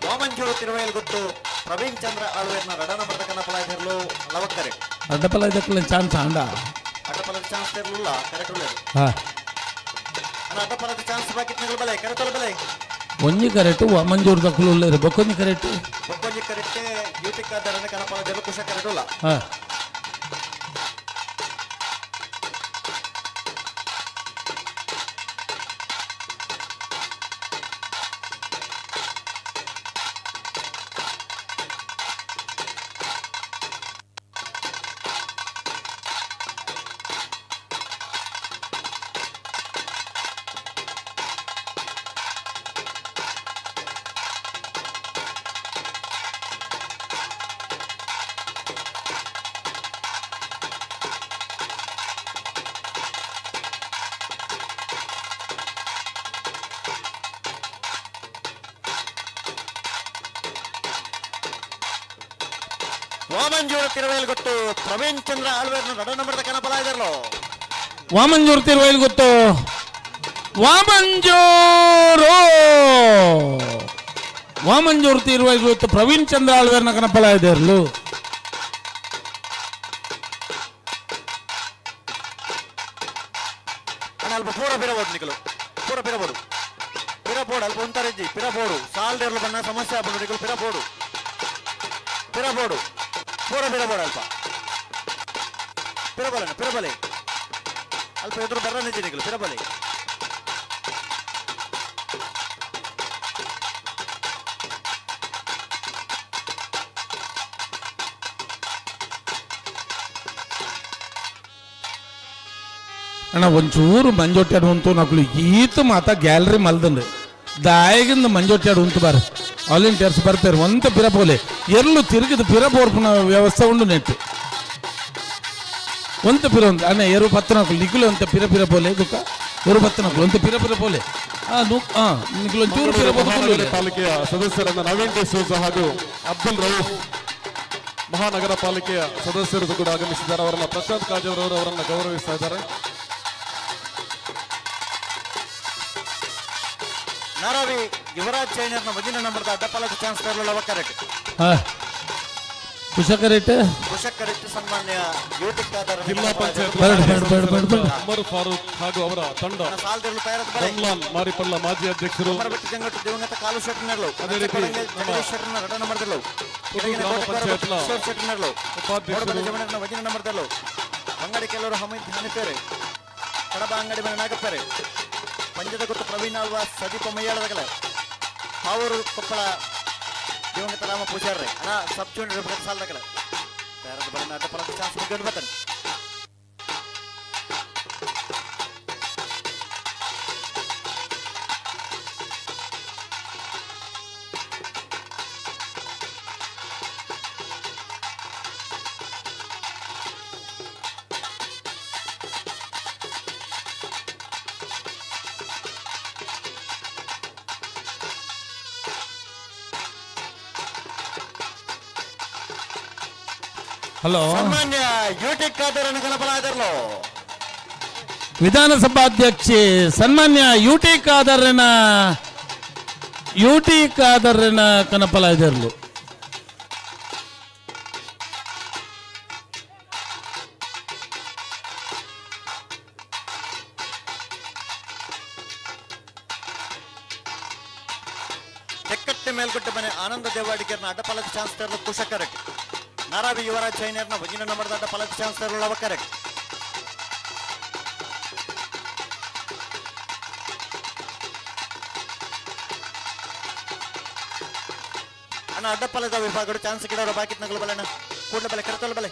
ವಾಮಂಜೂರು ತಿರುವಯಲ್ ಗೊತ್ತು ಪ್ರವೀಣ್ ಚಂದ್ರ ಆಳ್ವೇರ್ನ ರಡನ ಬರ್ತಕನ ಪಲಾಧಿರ್ಲು ಲವಕ್ಕರೆ. ಅಡ್ಡಪಲ ಇದಕ್ಕಲ್ಲ ಚಾನ್ಸ್ ಆಂಡ. ಅಡ್ಡಪಲದ ಚಾನ್ಸ್ ಇರಲಿಲ್ಲ ಕರೆಕ್ಟ್ ಉಳ್ಳೇದು. ಹಾ. ಅಣ್ಣ ಅಡ್ಡಪಲದ ಚಾನ್ಸ್ ಬಾಕಿತ್ನಗಳು ಬಲೆ ಕರೆತೊಲ ಬಲೆ. ಒಂಜಿ ಕರೆಕ್ಟ್ ವಾಮಂಜೂರು ದಕ್ಕಲು ಉಳ್ಳೇರು, ಬೊಕ್ಕೊಂಜಿ ಕರೆಕ್ಟ್. ಬೊಕ್ಕೊಂಜಿ ಕರೆಕ್ಟ್ ಯುಟಿ ಕಾದರನ ಕನಪಲ ಜಲ ಕುಶ ಕರೆಕ್ಟ್ ಉಲ್ಲ. ಹಾ. ವಾಮಂಜೂರ ತಿರುವೇಲ್ ಗೊತ್ತು ಪ್ರವೀಣ್ ಚಂದ್ರ ಆಳ್ವೇರ್ನ ನಡ ನಂಬರ್ದ ಕನಪಲ ಇದಾರಲೋ. ವಾಮಂಜೂರು ತಿರುವೈಲ್ ಗೊತ್ತು, ವಾಮಂಜೂರು ವಾಮಂಜೂರು ತಿರುವೈಲ್ ಗೊತ್ತು ಪ್ರವೀಣ್ ಚಂದ್ರ ಆಳ್ವೇರ್ನ ಕನಪಲ ಇದಾರಲು. ಅಣ್ಣ ಅಲ್ಪ ಪೂರ ಬಿರಬೋದು ನಿಕಲು, ಪೂರ ಬಿರಬೋದು, ಪಿರಬೋಡು ಅಲ್ಪ ಒಂತರಜ್ಜಿ ಪಿರಬೋಡು ಸಾಲ್ದೇರ್ಲು ಬಣ್ಣ ಸಮಸ್ಯೆ ಆಗ್ಬೋದು ನಿಕಲು, ಪಿರಬೋಡು ಪಿರಬೋಡು ಪೂರ ಬಿರಬೋಡು ಅಲ್ಪ ಪಿರಬಲಣ್ಣ ಪಿರಬಲೆ ಅಲ್ಪ ಎದುರು ಬರ್ರ ನಿಜ ನಿಕಲು ಪಿರಬಲೆ. ಅಣ್ಣ ಒಂಚೂರು ಮಂಜೊಟ್ಟಾಡು ಉಂತು ನಕಲು ಈತ ಮಾತ ಗ್ಯಾಲರಿ ಮಲ್ದಂಡು ದಾಯಗಿಂದ ಮಂಜೊಟ್ಟಾಡು ಉಂತು ಬಾರ ವಾಲಂಟಿಯರ್ಸ್ ಬರ್ತಾರೆ ಒಂತ ಪಿರಪೋಲೆ ಎಲ್ಲೂ ತಿರುಗಿದ ಪಿರಪೋರ್ಪುನ ವ್ಯವಸ್ಥೆ ಉಂಡು ನೆಟ್ಟು ಒಂತ ಪಿರ ಒಂದು ಅಣ್ಣ ಎರು ಪತ್ತನಕುಲು ನಿಕುಲು ಅಂತ ಪಿರ ಪಿರ ಪೋಲೆ ದುಕ್ಕ ಎರು ಪತ್ತನಕುಲು ಅಂತ ಪಿರ ಪಿರ ಪೋಲೆ ಆ ನು ಆ ನಿಕುಲು ಒಂಚೂರು ಪಿರ ಮಹಾನಗರ ಪಾಲಿಕೆಯ ಸದಸ್ಯರನ್ನ ನವೀನ್ ಡಿಸೋಜ ಹಾಗೂ ಅಬ್ದುಲ್ ರೌಫ್ ಮಹಾನಗರ ಪಾಲಿಕೆಯ ಸದಸ್ಯರು ಕೂಡ ಆಗಮಿಸಿದ್ದಾರೆ. ಅವರನ್ನ ಪ್ರಶಾಂತ್ ಕಾಜವರವರು ಅವರನ್ನ ಗೌರವಿಸ್ತಾ ಇದ್ದಾರೆ. ನಾರಾವಿ ಯುವರಾಜ್ ಚೈನರ್ನ ಮುಂದಿನ ನಂಬರ್ದ ಅಡ್ಡಪಲದ ಚಾನ್ಸ್ ತರಲು ಕರೆಕ್ಟ್. ಹಾ ಕುಶ ಕರೆಕ್ಟ್, ಕುಶ ಕರೆಕ್ಟ್ ಸನ್ಮಾನ್ಯ ಯುಟಿ ಖಾದರ್ ಜಿಲ್ಲಾ ಪಂಚಾಯತ್ ಬೇಡ, ಬೇಡ, ಬೇಡ, ಬೇಡ, ಬೇಡ. ಉಮರ್ ಫಾರೂಕ್ ಹಾಗೂ ಅವರ ತಂಡ ಸಾಲದಿರಲು ತಯಾರಾದ ಬಲೆ. ರಮ್ಲಾನ್ ಮಾರಿಪಳ್ಳ ಮಾಜಿ ಅಧ್ಯಕ್ಷರು, ಉಮರಬೆಟ್ಟು ಜಂಗಟ್ಟು ದಿವಂಗತ ಕಾಲು ಶೆಟ್ಟರ್ನರ್ಲು, ಅದೇ ರೀತಿ ನಮ್ಮ ಜಗದೀಶ್ ಶೆಟ್ಟರ್ನ ರಡ ನಂಬರ್ದಲ್ಲೂ, ಪುದು ಗ್ರಾಮ ಪಂಚಾಯತ್ನ ಕಿಶೋರ್ ಶೆಟ್ಟರ್ನರ್ಲು, ಉಪಾಧ್ಯಕ್ಷರು, ಜಮೀನರ್ನ ವಜಿನ ನಂಬರ್ದಲ್ಲೂ, ಅಂಗಡಿ ಕೆಲವರು ಹಮೀದ್ ಹನಿಪೇರೆ, ಕಡಬ ಅಂಗಡಿ ಮನೆ ನಾಗಪ್ಪೇರೆ, ಪಂಜದ ಗುತ್ತು ಪ್ರವೀಣ್ ಆಳ್ವಾ ಸದೀಪ ಮೈಯಾಳದಗಲ, ಪಾವೂರು ಕೊಪ್ಪಳ ದಿವಂಗತ ರಾಮ ಪೂಜಾರ್ರೆ ಅಣ್ಣ ಸಬ್ ಜೂನಿಯರ್ ವಿಭಾಗದ ಸಾಲದಗಲ ತಯಾರಾದ ಬಲನ ಅಡ್ಡಪಲದ ಚಾನ್ಸ್ ಮುಗ್ಗಂಡು ಬರ್ತಾನೆ. ಹಲೋ ಸನ್ಮಾನ್ಯ ಯುಟಿ ಖಾದರ್ ಗಣಪಲ ಇದಾರಲೋ. ವಿಧಾನಸಭಾಧ್ಯಕ್ಷೆ ಸನ್ಮಾನ್ಯ ಯು ಟಿ ಖಾದರ್ನ ಯು ಟಿ ಖಾದರ್ನ ಕನಪಲ ಇದಿರಲು. ತೆಕ್ಕಟ್ಟೆ ಮೇಲ್ಗುಡ್ಡ ಮನೆ ಆನಂದ ದೇವಾಡಿಗರ್ನ ಅಡ್ಡಪಲದ ಚಾನ್ಸ್ ತರಲು ಕುಶ ಕರೆಕ್ಟ್. ನಾರಾವಿ ಯುವರಾಜ್ ಚೈನರ್ನ ವಜಿನ ನಂಬರ್ದ ಅಡ್ಡಪಲದ ಚಾನ್ಸ್ ತರಲು ಲವ ಕರೆಕ್ಟ್. ಅಣ್ಣ ಅಡ್ಡಪಲದ ವಿಭಾಗಗಳು ಚಾನ್ಸ್ ಗಿಡವರ ಬಾಕಿತ್ ನಗಲು ಬಲೆ ಅಣ್ಣ ಕೂಡಲೇ ಬಲೆ ಕರೆತೊಲ್ಲ ಬಲೆ.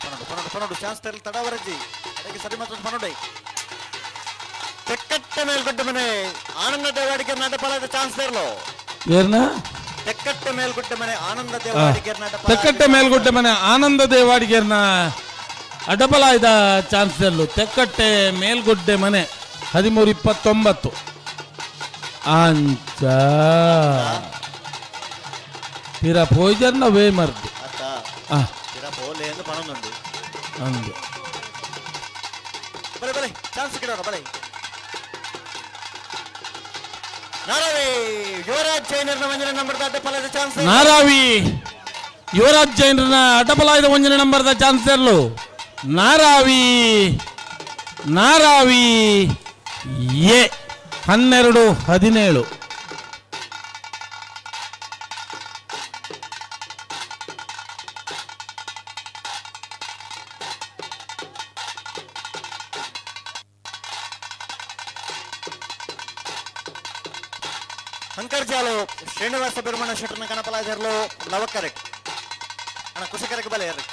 ಪನ್ನೊಂಡು ಪನ್ನೊಂಡು ಪನ್ನೊಂಡು ಚಾನ್ಸ್ ತರಲು ತಡವರಜ್ಜಿ ಅದಕ್ಕೆ ಸರಿ ಮಾತ್ರ ಪನ್ನೊಂಡೆ. ತೆಕ್ಕಟ್ಟೆ ಮೇಲ್ಗುಡ್ಡ ಮನೆ ಆನಂದ ದೇವಾಡಿಗೆ ನಾಟಪಾಲದ ಚಾನ್ಸ್ ತರಲು. ಏರ್ನ ತೆಕ್ಕಟ್ಟೆ ಮೇಲ್ಗುಡ್ಡ ಮನೆ ಆನಂದ ದೇವಾಡಿಗೆ ನಾಟಪಾಲ. ತೆಕ್ಕಟ್ಟೆ ಮೇಲ್ಗುಡ್ಡ ಮನೆ ಆನಂದ ದೇವಾಡಿಗೆರ್ನ ಅಡಬಲಾಯ್ದ ಚಾನ್ಸ್ ತೆಕ್ಕಟ್ಟೆ ಮೇಲ್ಗುಡ್ಡೆ ಮನೆ 13-29. ಅಂಚ ಪಿರ ಪೋಯ್ಜರ್ನ ವೇ ಮರ್ದು. ಅತ್ತ. ಆ. ಪಿರ ಪೋಲೆ ಎಂದು ಪಣೊಂದುಂಡು. ಅಂದು. ಬಲೆ ಬಲೆ ಚಾನ್ಸ್ ಕಿಡೋರ ಬಲೆ. ನಾರಾವಿ ಯುವರಾಜ್ ಜೈನರ್ನ ಒಂಜನೇ ನಂಬರ್ ಅಡ್ಡ ಪಲದ ಚಾನ್ಸ್. ನಾರಾವಿ ಯುವರಾಜ್ ಜೈನರ್ನ ಅಡ್ಡಪಲಾಯ್ದ ಒಂಜನೇ ನಂಬರ್ದ ಚಾನ್ಸ್ ಇರಲು. ನಾರಾವಿ ನಾರಾವಿ ಎ 12-17. ಹಂಕರ್ಜಾಲು ಶ್ರೀನಿವಾಸ ಬಿರ್ಮಣ ಶೆಟ್ಟರ್ನ ಕನಪಲಾಜರ್ಲು ಲವಕರೆಕ್ ಅಣ್ಣ ಕುಶಕರೆಕ್ ಬಲೆ ಯಾರು.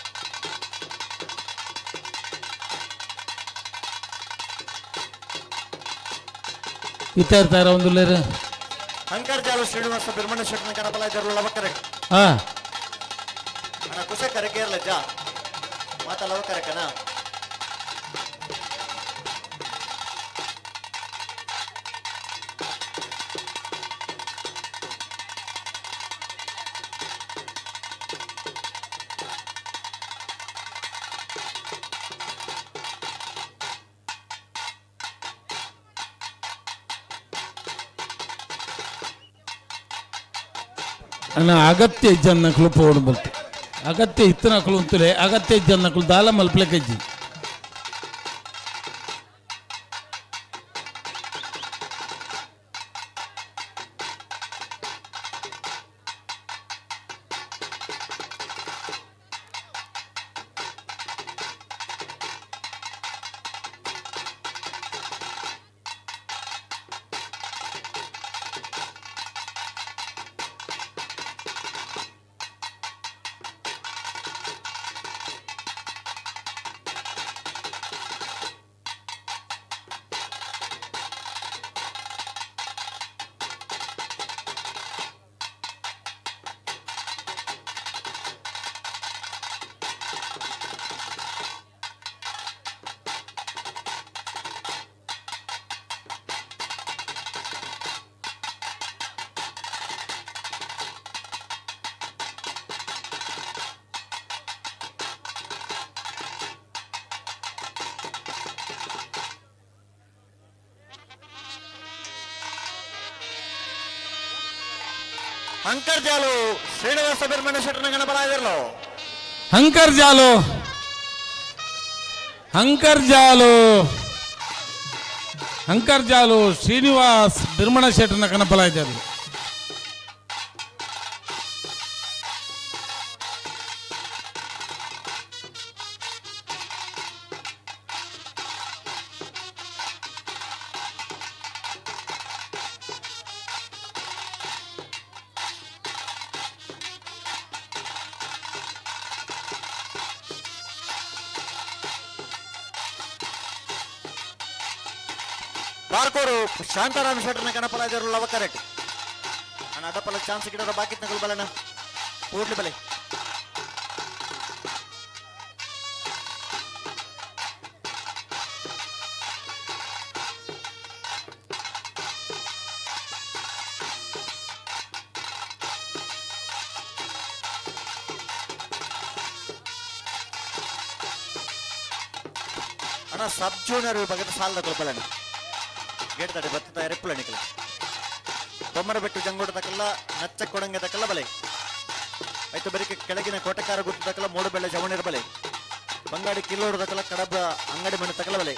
ಇತ್ತ ಒಂದು ಲೇರು. ಹಂಕರ್ಜಾಲು ಶ್ರೀನಿವಾಸ ಬಿರ್ಮಣ ಶೆಟ್ಟರ್ನ ಕನಪಲಾಜರ್ಲು ಲವಕರೆಕ್. ಹಾ. ಅಣ್ಣ ಕುಶಕರೆಕ್ ಏರ್ಲ ಜಾ ಮಾತಾ ಲವಕರೆಕನ. ಅಣ್ಣ ಅಗತ್ಯ ಇಜ್ಜನ್ನಕ್ಲು ಪೋಡು ಬಲ್ತು ಅಗತ್ಯ ಇತ್ತನಕ್ಲು ಅಂತಲೇ ಅಗತ್ಯ ಇಜ್ಜನ್ನಕ್ಲು ದಾಲ ಮಲ್ಪಲೆ ಕಜ್ಜಿ. ಹಂಕರ್ಜಾಲು ಶ್ರೀನಿವಾಸ ಬಿರ್ಮಣ ಶೆಟ್ಟರ್ನ ಗಣಪಲಾಜರ್ಲು. ಹಂಕರ್ಜಾಲು ಹಂಕರ್ಜಾಲು ಹಂಕರ್ಜಾಲು ಶ್ರೀನಿವಾಸ್ ಬಿರ್ಮಣ ಶೆಟ್ಟರ್ನ ಕನಪಲಾಜರ್ಲು. ಬಾರ್ಕೋರು ಶಾಂತಾರಾಮ್ ಶೆಟ್ಟರ್ನ ಕನಪಲಾಜರ್ಲು ಲವಕರೆಟ್. ಅಣ್ಣ ಅಡಪಲ ಚಾನ್ಸ್ ಗಿಡರ ಬಾಕಿ ನಗಲು ಬಲನ ಕೂಡ್ಲಿ ಬಲೆ. ಅಣ್ಣ ಸಬ್ ಜೂನಿಯರ್ ವಿಭಾಗದ ಸಾಲದ ಕೊಲ್ಬಲಣ್ಣ ಗೇಟ್ ತಡೆ ಬತ್ತ ತಯಾರಿಪ್ಪುಲ ನಿಕಲ. ಬೊಮ್ಮರ ಬೆಟ್ಟು ಜಂಗೋಡ ತಕಲ್ಲ ನಚ್ಚ ಕೊಡಂಗೆ ತಕಲ್ಲ ಬಲೆ. ಆಯ್ತು ಬರಿಕೆ ಕೆಳಗಿನ ಕೋಟೆಕಾರ ಗುತ್ತು ತಕಲ ಮೂಡುಬೆಳ್ಳೆ ಜವಣಿರ ಬಲೆ. ಬಂಗಾಡಿ ಕಿಲ್ಲೋಡು ತಕಲ ಕಡಬ ಅಂಗಡಿ ಮನೆ ತಕಲ ಬಲೆ.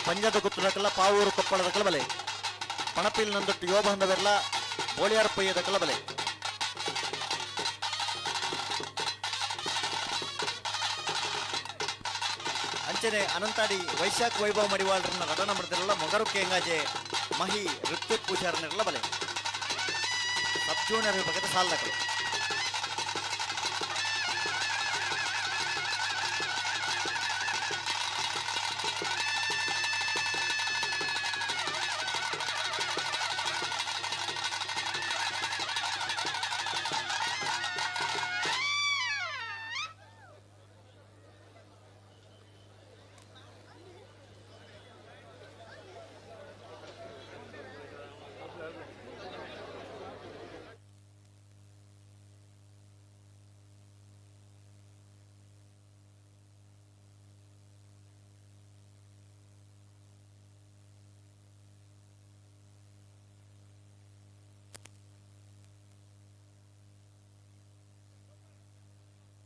ಪಂಜದ ಗುತ್ತು ತಕಲ ಪಾವೂರು ಕೊಪ್ಪಳ ತಕಲ ಬಲೆ. ಪಣಪಿಲ್ ನಂದೊಟ್ಟು ಯೋಬಂದವೆರ್ಲ ಬೋಳಿಯಾರ್ ಪೊಯ್ಯ ತಕಲ ಬಲೆ. ಅಂಚನೆ ಅನಂತಾಡಿ ವೈಶಾಖ ವೈಭವ ಮಡಿವಾಳರನ್ನ ರಡನ ಮಡದಿರಲ್ಲ ಮೊಗರು ಕೇಂಗಾಜೆ ಮಹಿ ಋತ್ವಿಕ್ ಪೂಜಾರನಿರಲ್ಲ ಬಲೆ. ಸಬ್ ಜೂನಿಯರ್ ವಿಭಾಗದ ಸಾಲದಕಲು.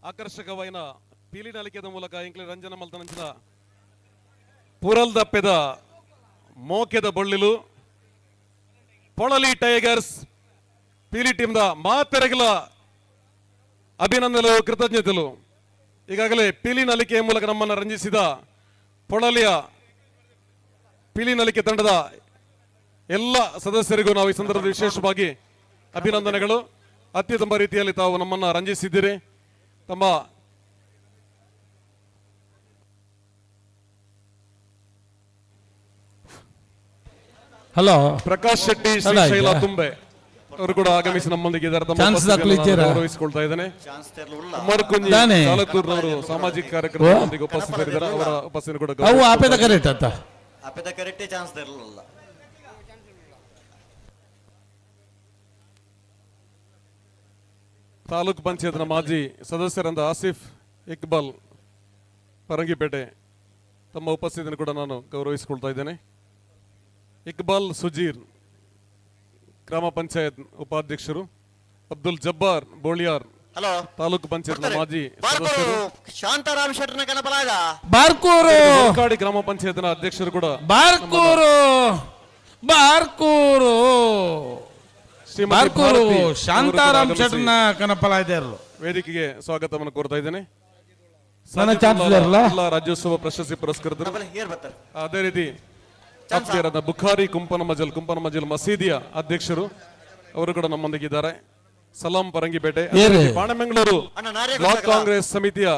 ಆಕರ್ಷಕವಾಯಿನ ಪೀಲಿ ನಲಿಕೆದ ಮೂಲಕ ಎಂಕ್ಲೆ ರಂಜನ ಮಲ್ತನಂಚಿನ ಪುರಲ್ದಪ್ಪೆದ ಮೋಕೆದ ಬೊಳ್ಳಿಲು ಪೊಳಲಿ ಟೈಗರ್ಸ್ ಪೀಲಿ ಟೀಮ್ದ ಮಾತೆರೆಗಲ ಅಭಿನಂದನೆಗಳು, ಕೃತಜ್ಞತೆಗಳು. ಈಗಾಗಲೇ ಪೀಲಿ ನಲಿಕೆಯ ಮೂಲಕ ನಮ್ಮನ್ನು ರಂಜಿಸಿದ ಪೊಳಲಿಯ ಪೀಲಿ ನಲಿಕೆ ತಂಡದ ಎಲ್ಲ ಸದಸ್ಯರಿಗೂ ನಾವು ಈ ಸಂದರ್ಭದಲ್ಲಿ ವಿಶೇಷವಾಗಿ ಅಭಿನಂದನೆಗಳು. ಅತ್ಯುತ್ತಮ ರೀತಿಯಲ್ಲಿ ತಾವು ನಮ್ಮನ್ನು ರಂಜಿಸಿದ್ದೀರಿ. ತಮ್ಮ ಹಲೋ ಪ್ರಕಾಶ್ ಶೆಟ್ಟಿ, ಶ್ರೀಶೈಲ ತುಂಬೆ ಅವರು ಕೂಡ ಆಗಮಿಸಿ ನಮ್ಮೊಂದಿಗೆ ಇದ್ದಾರೆ. ತಮ್ಮ ಚಾನ್ಸ್ ಉಪಸ್ಥಿತಿಯನ್ನು ನಾನು ದಾಖಲಿದ್ದೀರಾ? ಗೌರವಿಸಿಕೊಳ್ತಾ ಇದ್ದೇನೆ. ಚಾನ್ಸ್ ತೆರಲು ಉಮರ್ ಕುಂಜಿ ದಾನೆ. ಚಾಲಕೂರ್ನವರು ಸಾಮಾಜಿಕ ಕಾರ್ಯಕ್ರಮದೊಂದಿಗೆ ಉಪಸ್ಥಿತರಿದ್ದಾರೆ. ಅವರ ಉಪಸ್ಥಿತಿ ಕೂಡ ಅವು ಆಪೆದ ಕರೆಕ್ಟ್ ಅತ್ತ. ಅಪೆದ ಕರೆಕ್ಟೇ ಚಾನ್ಸ್ ತೆರಲಿಲ್ಲ. ತಾಲೂಕು ಪಂಚಾಯತ್ನ ಮಾಜಿ ಸದಸ್ಯರಾದ ಆಸಿಫ್ ಇಕ್ಬಾಲ್ ಪರಂಗಿಪೇಟೆ ತಮ್ಮ ಉಪಸ್ಥಿತಿಯನ್ನು ಕೂಡ ನಾನು ಗೌರವಿಸಿಕೊಳ್ತಾ ಇದ್ದೇನೆ. ಇಕ್ಬಾಲ್ ಸುಜೀರ್ ಗ್ರಾಮ ಪಂಚಾಯತ್ ಉಪಾಧ್ಯಕ್ಷರು, ಅಬ್ದುಲ್ ಜಬ್ಬಾರ್ ಬೋಳಿಯಾರ್ ಹಲೋ ತಾಲೂಕು ಪಂಚಾಯತ್ನ ಮಾಜಿ ಸದಸ್ಯರು, ಶಾಂತಾರಾಮ್ ಶೆಟ್ಟರ್ನ ಕನಪಲಾಗ ಬಾರ್ಕೂರು ವರ್ಕಾಡಿ ಗ್ರಾಮ ಪಂಚಾಯತ್ನ ಅಧ್ಯಕ್ಷರು ಕೂಡ ಬಾರ್ಕೂರು ಬಾರ್ಕೂರು ಶ್ರೀಮತಿ ಬಾರ್ಕೂರು ಭಾರತಿ ಅವರು ಕೂಡ ಶಾಂತಾರಾಮ್ ಆಗಮಿಸಿ ಶೆಟ್ಟರ್ನ ಕನಪಲಾಯ್ದಾರರು ವೇದಿಕೆಗೆ ಸ್ವಾಗತವನ್ನು ಕೋರ್ತಾ ಇದ್ದೇನೆ. ನನ್ನ ಚಾನ್ಸ್ ಇದಾರಲ್ಲ? ಜಿಲ್ಲಾ ರಾಜ್ಯೋತ್ಸವ ಪ್ರಶಸ್ತಿ ಪುರಸ್ಕೃತರು, ಏರ್ ಬರ್ತಾರೆ. ಅದೇ ರೀತಿ ಆತ್ಮೀಯರಾದ ಬುಖಾರಿ ಕುಂಪನಮಜಲ್ ಕುಂಪನಮಜಲ್ ಮಸೀದಿಯ ಅಧ್ಯಕ್ಷರು ಅವರು ಕೂಡ ನಮ್ಮೊಂದಿಗಿದ್ದಾರೆ. ಸಲಾಂ ಪರಂಗಿಪೇಟೆ, ಅದೇ ಏರಿ. ರೀತಿ ಬಾಣಮಂಗಳೂರು ಅಣ್ಣ, ನಾರೇ ಬ್ಲಾಕ್ ಗೊತ್ತಾಗಲ್ಲ. ಕಾಂಗ್ರೆಸ್ ಸಮಿತಿಯ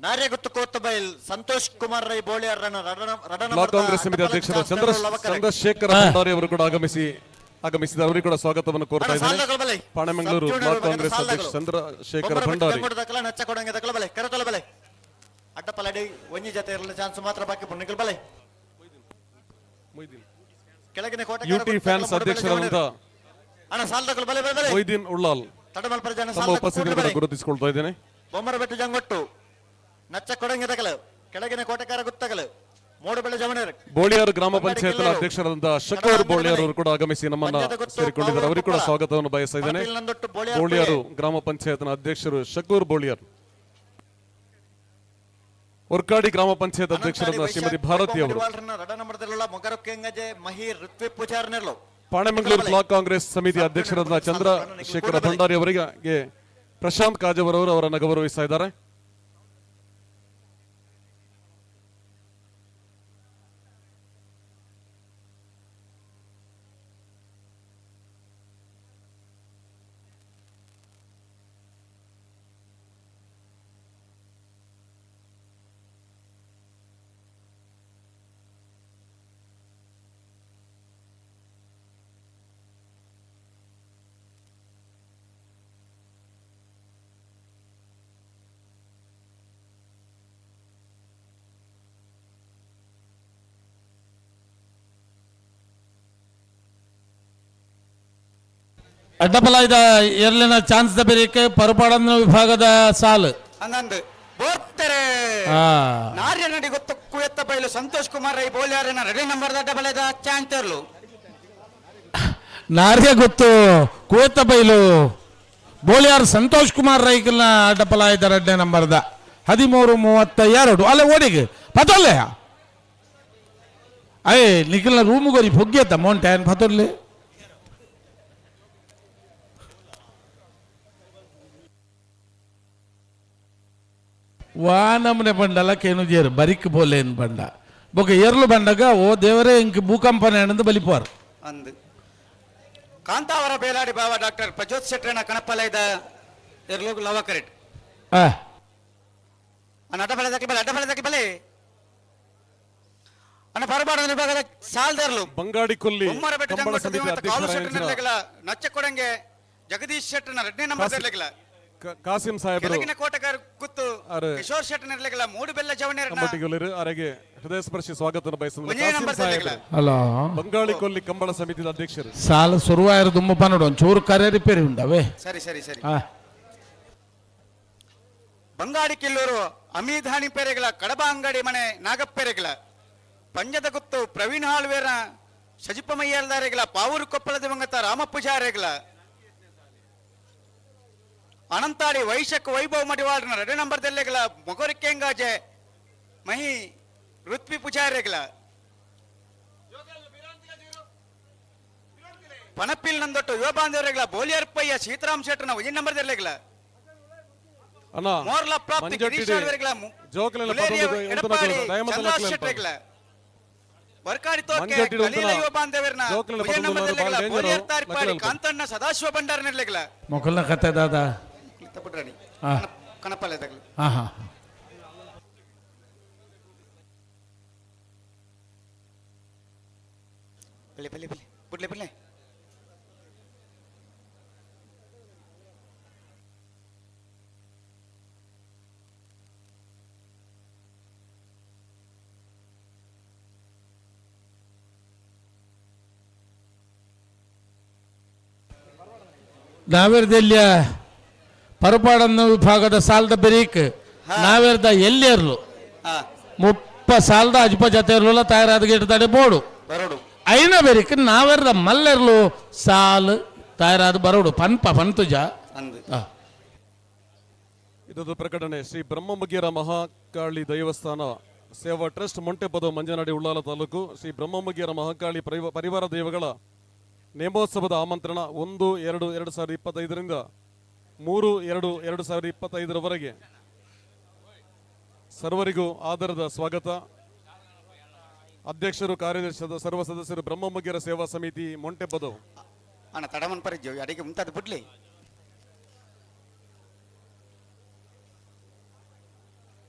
ನಾರ್ಯ ಗುತ್ತು ಕೋತಬೈಲ್ ಸಂತೋಷ್ ಕುಮಾರ್ ರೈ ಬೋಳಿಯರ್ ರಡನ ಬ್ಲಾಕ್ ಕಾಂಗ್ರೆಸ್ ಸಮಿತಿ ಅಧ್ಯಕ್ಷರು ಚಂದ್ರಶೇಖರ ಭಂಡಾರಿ ಅವರು ಕೂಡ ಆಗಮಿಸಿದ್ದಾರೆ. ಅವರಿಗೆ ಕೂಡ ಸ್ವಾಗತವನ್ನು ಕೋರ್ತಾ ಇದ್ದೇನೆ. ಪಾಣೆಮಂಗಳೂರು ಬ್ಲಾಕ್ ಕಾಂಗ್ರೆಸ್ ಅಧ್ಯಕ್ಷ ಚಂದ್ರಶೇಖರ ಭಂಡಾರಿ. ನಚ್ಚ ಕೊಡಂಗೆ ದಕ್ಕಲ ಬಲೆ ಕರತಲ ಬಲೆ ಅಡ್ಡಪಲಡಿ ಒಂಜಿ ಜೊತೆ ಇರಲಿ ಚಾನ್ಸ್ ಮಾತ್ರ ಬಾಕಿ ಪುಣ್ಯಗಳು ಬಲೆ ಕೆಳಗಿನ ಕೋಟೆ ಯುಟಿ ಫ್ಯಾನ್ಸ್ ಅಧ್ಯಕ್ಷರಾದಂತ ಅಣ್ಣ ಸಾಲದಕ್ಕಲು ಬಲೆ ಬಲೆ ಬಲೆ ಮೊಯ್ದೀನ್ ಉಳ್ಳಾಲ್ ತಡಮಲ್ ಪ್ರಜಾನ ತಮ್ಮ ಉಪಸ್ಥಿತಿಯನ್ನು ಕೂಡ ಗುರುತಿಸಿಕೊಳ್ತಾ ಇದ್ದೇನೆ. ಬೊಮ್ಮರಬೆಟ್ಟು ಜಂಗೊಟ್ಟು ನಚ್ಚ ಕೊಡಂಗೆ ತಕಲು ಕೆಳಗಿನ ಕೋಟೆಕಾರ ಗುತ್ತಗಲು ಮೂಡುಬೆಳ್ಳೆ ಜಮಣೇರ್ ಬೋಳಿಯಾರು ಗ್ರಾಮ ಪಂಚಾಯತ್ ಅಧ್ಯಕ್ಷರಾದಂತಹ ಶಕೋರ್ ಬೋಳಿಯಾರ್ ಅವರು ಕೂಡ ಆಗಮಿಸಿ ನಮ್ಮನ್ನ ಸೇರಿಕೊಂಡಿದ್ದಾರೆ. ಅವರಿಗೂ ಕೂಡ ಸ್ವಾಗತವನ್ನು ಬಯಸ್ತಾ ಇದ್ದೇನೆ. ಬೋಳಿಯಾರು ಗ್ರಾಮ ಪಂಚಾಯತ್ನ ಅಧ್ಯಕ್ಷರು ಶಕೂರ್ ಬೋಳಿಯಾರ್, ವರ್ಕಾಡಿ ಗ್ರಾಮ ಪಂಚಾಯತ್ ಅಧ್ಯಕ್ಷರಾದ ಶ್ರೀಮತಿ ಭಾರತಿ ಅವರು, ಪಾಣೆಮಂಗಳೂರು ಬ್ಲಾಕ್ ಕಾಂಗ್ರೆಸ್ ಸಮಿತಿ ಅಧ್ಯಕ್ಷರಾದ ಚಂದ್ರಶೇಖರ ಭಂಡಾರಿ ಅವರಿಗೆ ಪ್ರಶಾಂತ್ ಕಾಜವರ್ ಅವರು ಅವರನ್ನು ಗೌರವಿಸ್ತಾ ಇದ್ದಾರೆ. ಅಡ್ಡಪಲಾಯ್ದ ಎರಲಿನ ಚಾನ್ಸ್ the ಬೆರಿಕೆ ಪರುಪಾಡನ ವಿಭಾಗದ ಸಾಲು ಅಂದಂದು ಬೋರ್ತಾರೆ. ನಾರ್ಯ ನಡಿ ಗೊತ್ತು ಕುಯತ್ತ ಬೈಲು ಸಂತೋಷ್ ಕುಮಾರ್ ರೈ ಬೋಲ್ಯಾರನ ರೆಡಿ ನಂಬರ್ ದಡ್ಡ ಬಲದ ಚಾಂತರ್ಲು. ನಾರ್ಯ ಗೊತ್ತು ಕುಯತ್ತ ಬೈಲು ಬೋಳಿಯಾರ್ ಸಂತೋಷ್ ಕುಮಾರ್ ರೈಕಲ್ನ ಅಡ್ಡಪಲಾಯ್ದ ಎರಡನೇ ನಂಬರ್ದ 13:32. ಅಲ್ಲ ಓಡಿಗೆ ಪತೊಲ್ಲೆ ಅಯ್ಯ ನಿಖಲ್ನ ರೂಮ್ ಗೊರಿ ಪೊಗ್ಗೆತ್ತ ಮೋಂಟೆ ಪತೊಲ್ಲೆ. ವಾ ನಮನೆ ಬಂಡಲ ಕೇನು ಜೇರು ಬರಿಕ್ ಬೋಲೇನ್ ಬಂಡ ಬೊಕ ಏರ್ಲು ಬಂಡಗ ಓ ದೇವರೇ ಇಂಕ್ ಭೂಕಂಪನ ಅಣಂದು ಬಲಿಪೋರ್. ಅಂದು ಕಾಂತಾವರ ಬೇಲಾಡಿ ಬಾವ ಡಾಕ್ಟರ್ ಪ್ರಜ್ಯೋತ್ ಶೆಟ್ಟರನ ಕಣಪಲೈದ ಎರ್ಲೋಗು ಲವ ಕರೆಟ್. ಅಣ್ಣ ಅಡ್ಡ ಬಲೆ ದಕ್ಕಿ ಬಲೆ ಅಡ್ಡ ಬಲೆ ದಕ್ಕಿ ಬಲೆ ಅಣ್ಣ ಪರಬಾಡ ವಿಭಾಗದ ಸಾಲ್ದರ್ಲು ಬಂಗಾಡಿ ಕೊಲ್ಲಿ ಬೊಮ್ಮರಬೆಟ್ಟು ಕಂಬಳ ಜಂಗೊಟ್ಟು ಸಮಿತಿ ದಿವಂಗತ ಕಾಲು ಅಧ್ಯಕ್ಷರಾದ ಶೆಟ್ಟರ್ನ ನಚ್ಚ ಕೊಡಂಗೆ ಜಗದೀಶ್ ಶೆಟ್ಟರ್ನ ಎರಡನೇ ನಂಬರ್ ಇರ್ಲಿಕ್ಕಿಲ್ಲ. ಕಾಸಿಂ ಸಾಹೇಬರು ಕೆಳಗಿನ ಕೋಟೆಗಾರ ಗುತ್ತು ಅರೆ. ಕಿಶೋರ್ ಶೆಟ್ಟರ್ನ ಇರ್ಲಿಕ್ಕಿಲ್ಲ. ಮೂಡು ಬೆಲ್ಲ ಜವಣೇರನ ನಮ್ಮೊಟ್ಟಿಗೆ ಅರೆಗೆ ಹೃದಯ ಸ್ಪರ್ಶಿ ಸ್ವಾಗತವನ್ನು ಬಯಸುವ ಒಂದೇ ಕಾಸಿಂ ನಂಬರ್ ಸಾಹೇಬರು. ಹಲೋ. ಬಂಗಾಳಿ ಕೊಲ್ಲಿ ಕಂಬಳ ಸಮಿತಿಯ ಅಧ್ಯಕ್ಷರು. ಸಾಲ ಶುರುವಾಯಿರ ದುಮ್ಮ ಪನ್ನಡು ಒಂಚೂರು ಕರೆ ರಿಪೇರಿ ಉಂಡವೇ. ಸರಿ ಸರಿ ಸರಿ. ಬಂಗಾಡಿ ಕಿಲ್ಲೂರು ಅಮೀಧಾನಿ ಪೆರೆಗಳ ಕಡಬ ಅಂಗಡಿ ಮನೆ ನಾಗಪ್ಪೆರೆಗಳ ಪಂಜದ ಗುತ್ತು ಪ್ರವೀಣ್ ಹಾಳ್ವೇರ ಸಜಿಪಮಯ್ಯಲ್ದಾರೆಗಳ ಪಾವೂರು ಕೊಪ್ಪಳ ದಿವಂಗತ ರಾಮಪೂಜಾರೆಗಳ ಅನಂತಾಡಿ ವೈಶಕ್ ವೈಭವ್ ಮಡಿವಾಳನ ರೆಡಿ ನಂಬರ್ ದೆಲ್ಲೆಗಳ ಮೊಗರಿಕೆಂಗಾಜೆ ಮಹಿ ಋತ್ವಿ ಪೂಜಾರಿಗಳ ಪಣಪಿಲ್ ನಂದೊಟ್ಟು ಯುವ ಬಾಂಧವರೆಗಳ ಬೋಲಿಯರ್ಪಯ್ಯ ಸೀತಾರಾಮ್ ಶೆಟ್ಟರ್ನ ಒಂಜಿ ನಂಬರ್ ದೆಲ್ಲೆಗಳ ಅಣ್ಣ ಮೋರ್ಲ ಪ್ರಾಪ್ತಿ ಮಂಜಟ್ಟಿಡಿ ಗಿರೀಶ್ ಆಳ್ವೆರೆಗಳ ಜೋಕುಲೆನ ಮುಲೇರಿಯ ಪತೊಂದು ಉಂತುನ ಎಡಪಾಡಿ ದಯಮಂತ ಚಂದ್ರ ಲಕ್ಲೆನ್ ಶೆಟ್ಟರೆಗಳ ವರ್ಕಾಡಿ ತೋಕೆ ಮಂಜಟ್ಟಿಡಿ ಉಂತುನ ಕಲೀಲ ಯುವ ಬಾಂಧವರ್ನ ಜೋಕುಲೆನ ವಿಜಯ ಪತೊಂದು ನಂಬರ್ ದೆಲ್ಲೆಗಳ ಬಾಳ ಬೋಲಿಯರ್ ಡೇಂಜರು ತಾರ್ಪಾಡಿ ಲಕ್ಲೆನ್ ಕಾಂತಣ್ಣ ಸದಾಶಿವ ಭಂಡಾರ ನೆಲ್ಲೆಗಳ ಮೊಕಲ್ನ ಕತೆ ದಾದ ತಪ್ಪುಡ್ರಾಣಿ ಹಾ. ಕಣಪಲೆ ತಗಲು ಹಾ ಹಾ ಬಲೆ ಬಲೆ ಬಲೆ ಬುಡ್ಲೆ ಬುಡ್ಲೆ ನಾವೇರ್ದೆಲ್ಲಿಯ ಪರಪಾಡನ್ನ ವಿಭಾಗದ ಸಾಲದ ಬೆರೀಕ್ ನಾವೇರ್ದ ಎಲ್ಲಿರ್ಲು 30 ಸಾಲದ ಅಜ್ಪ ಜತೆ ಇರ್ಲಿಲ್ಲ ತಯಾರಾದ ಗಿಡದಡೆ ಬೋಡು ಬರೋಡು ಐನ ಬೆರೀಕ್ ನಾವೇರ್ದ ಮಲ್ಲೆರ್ಲು ಸಾಲು ತಯಾರಾದ ಬರೋಡು ಪನ್ಪ ಪಂತುಜ ಅಂದು ಇದೊಂದು ಪ್ರಕಟಣೆ. ಶ್ರೀ ಬ್ರಹ್ಮಮುಗಿಯರ ಮಹಾಕಾಳಿ ದೇವಸ್ಥಾನ ಸೇವಾ ಟ್ರಸ್ಟ್, ಮೊಂಟೆಪದ, ಮಂಜನಾಡಿ, ಉಳ್ಳಾಲ ತಾಲೂಕು. ಶ್ರೀ ಬ್ರಹ್ಮಮುಗಿಯರ ಮಹಾಕಾಳಿ ಪರಿವಾರ ದೈವಗಳ ನೇಮೋತ್ಸವದ ಆಮಂತ್ರಣ 1-2-2025ರಿಂದ 3-2-2025ರವರೆಗೆ ಸರ್ವರಿಗೂ ಆದರದ ಸ್ವಾಗತ. ಅಧ್ಯಕ್ಷರು, ಕಾರ್ಯದರ್ಶಿ, ಸರ್ವ ಸದಸ್ಯರು, ಬ್ರಹ್ಮಮುಗಿಯರ ಸೇವಾ ಸಮಿತಿ, ಮೊಂಟೆಪದವು. ಅಣ್ಣ ತಡಮನ್ ಪರಿಜ್ಜು ಅಡಿಗೆ ಮುಂತಾದ ಬುಡ್ಲಿ.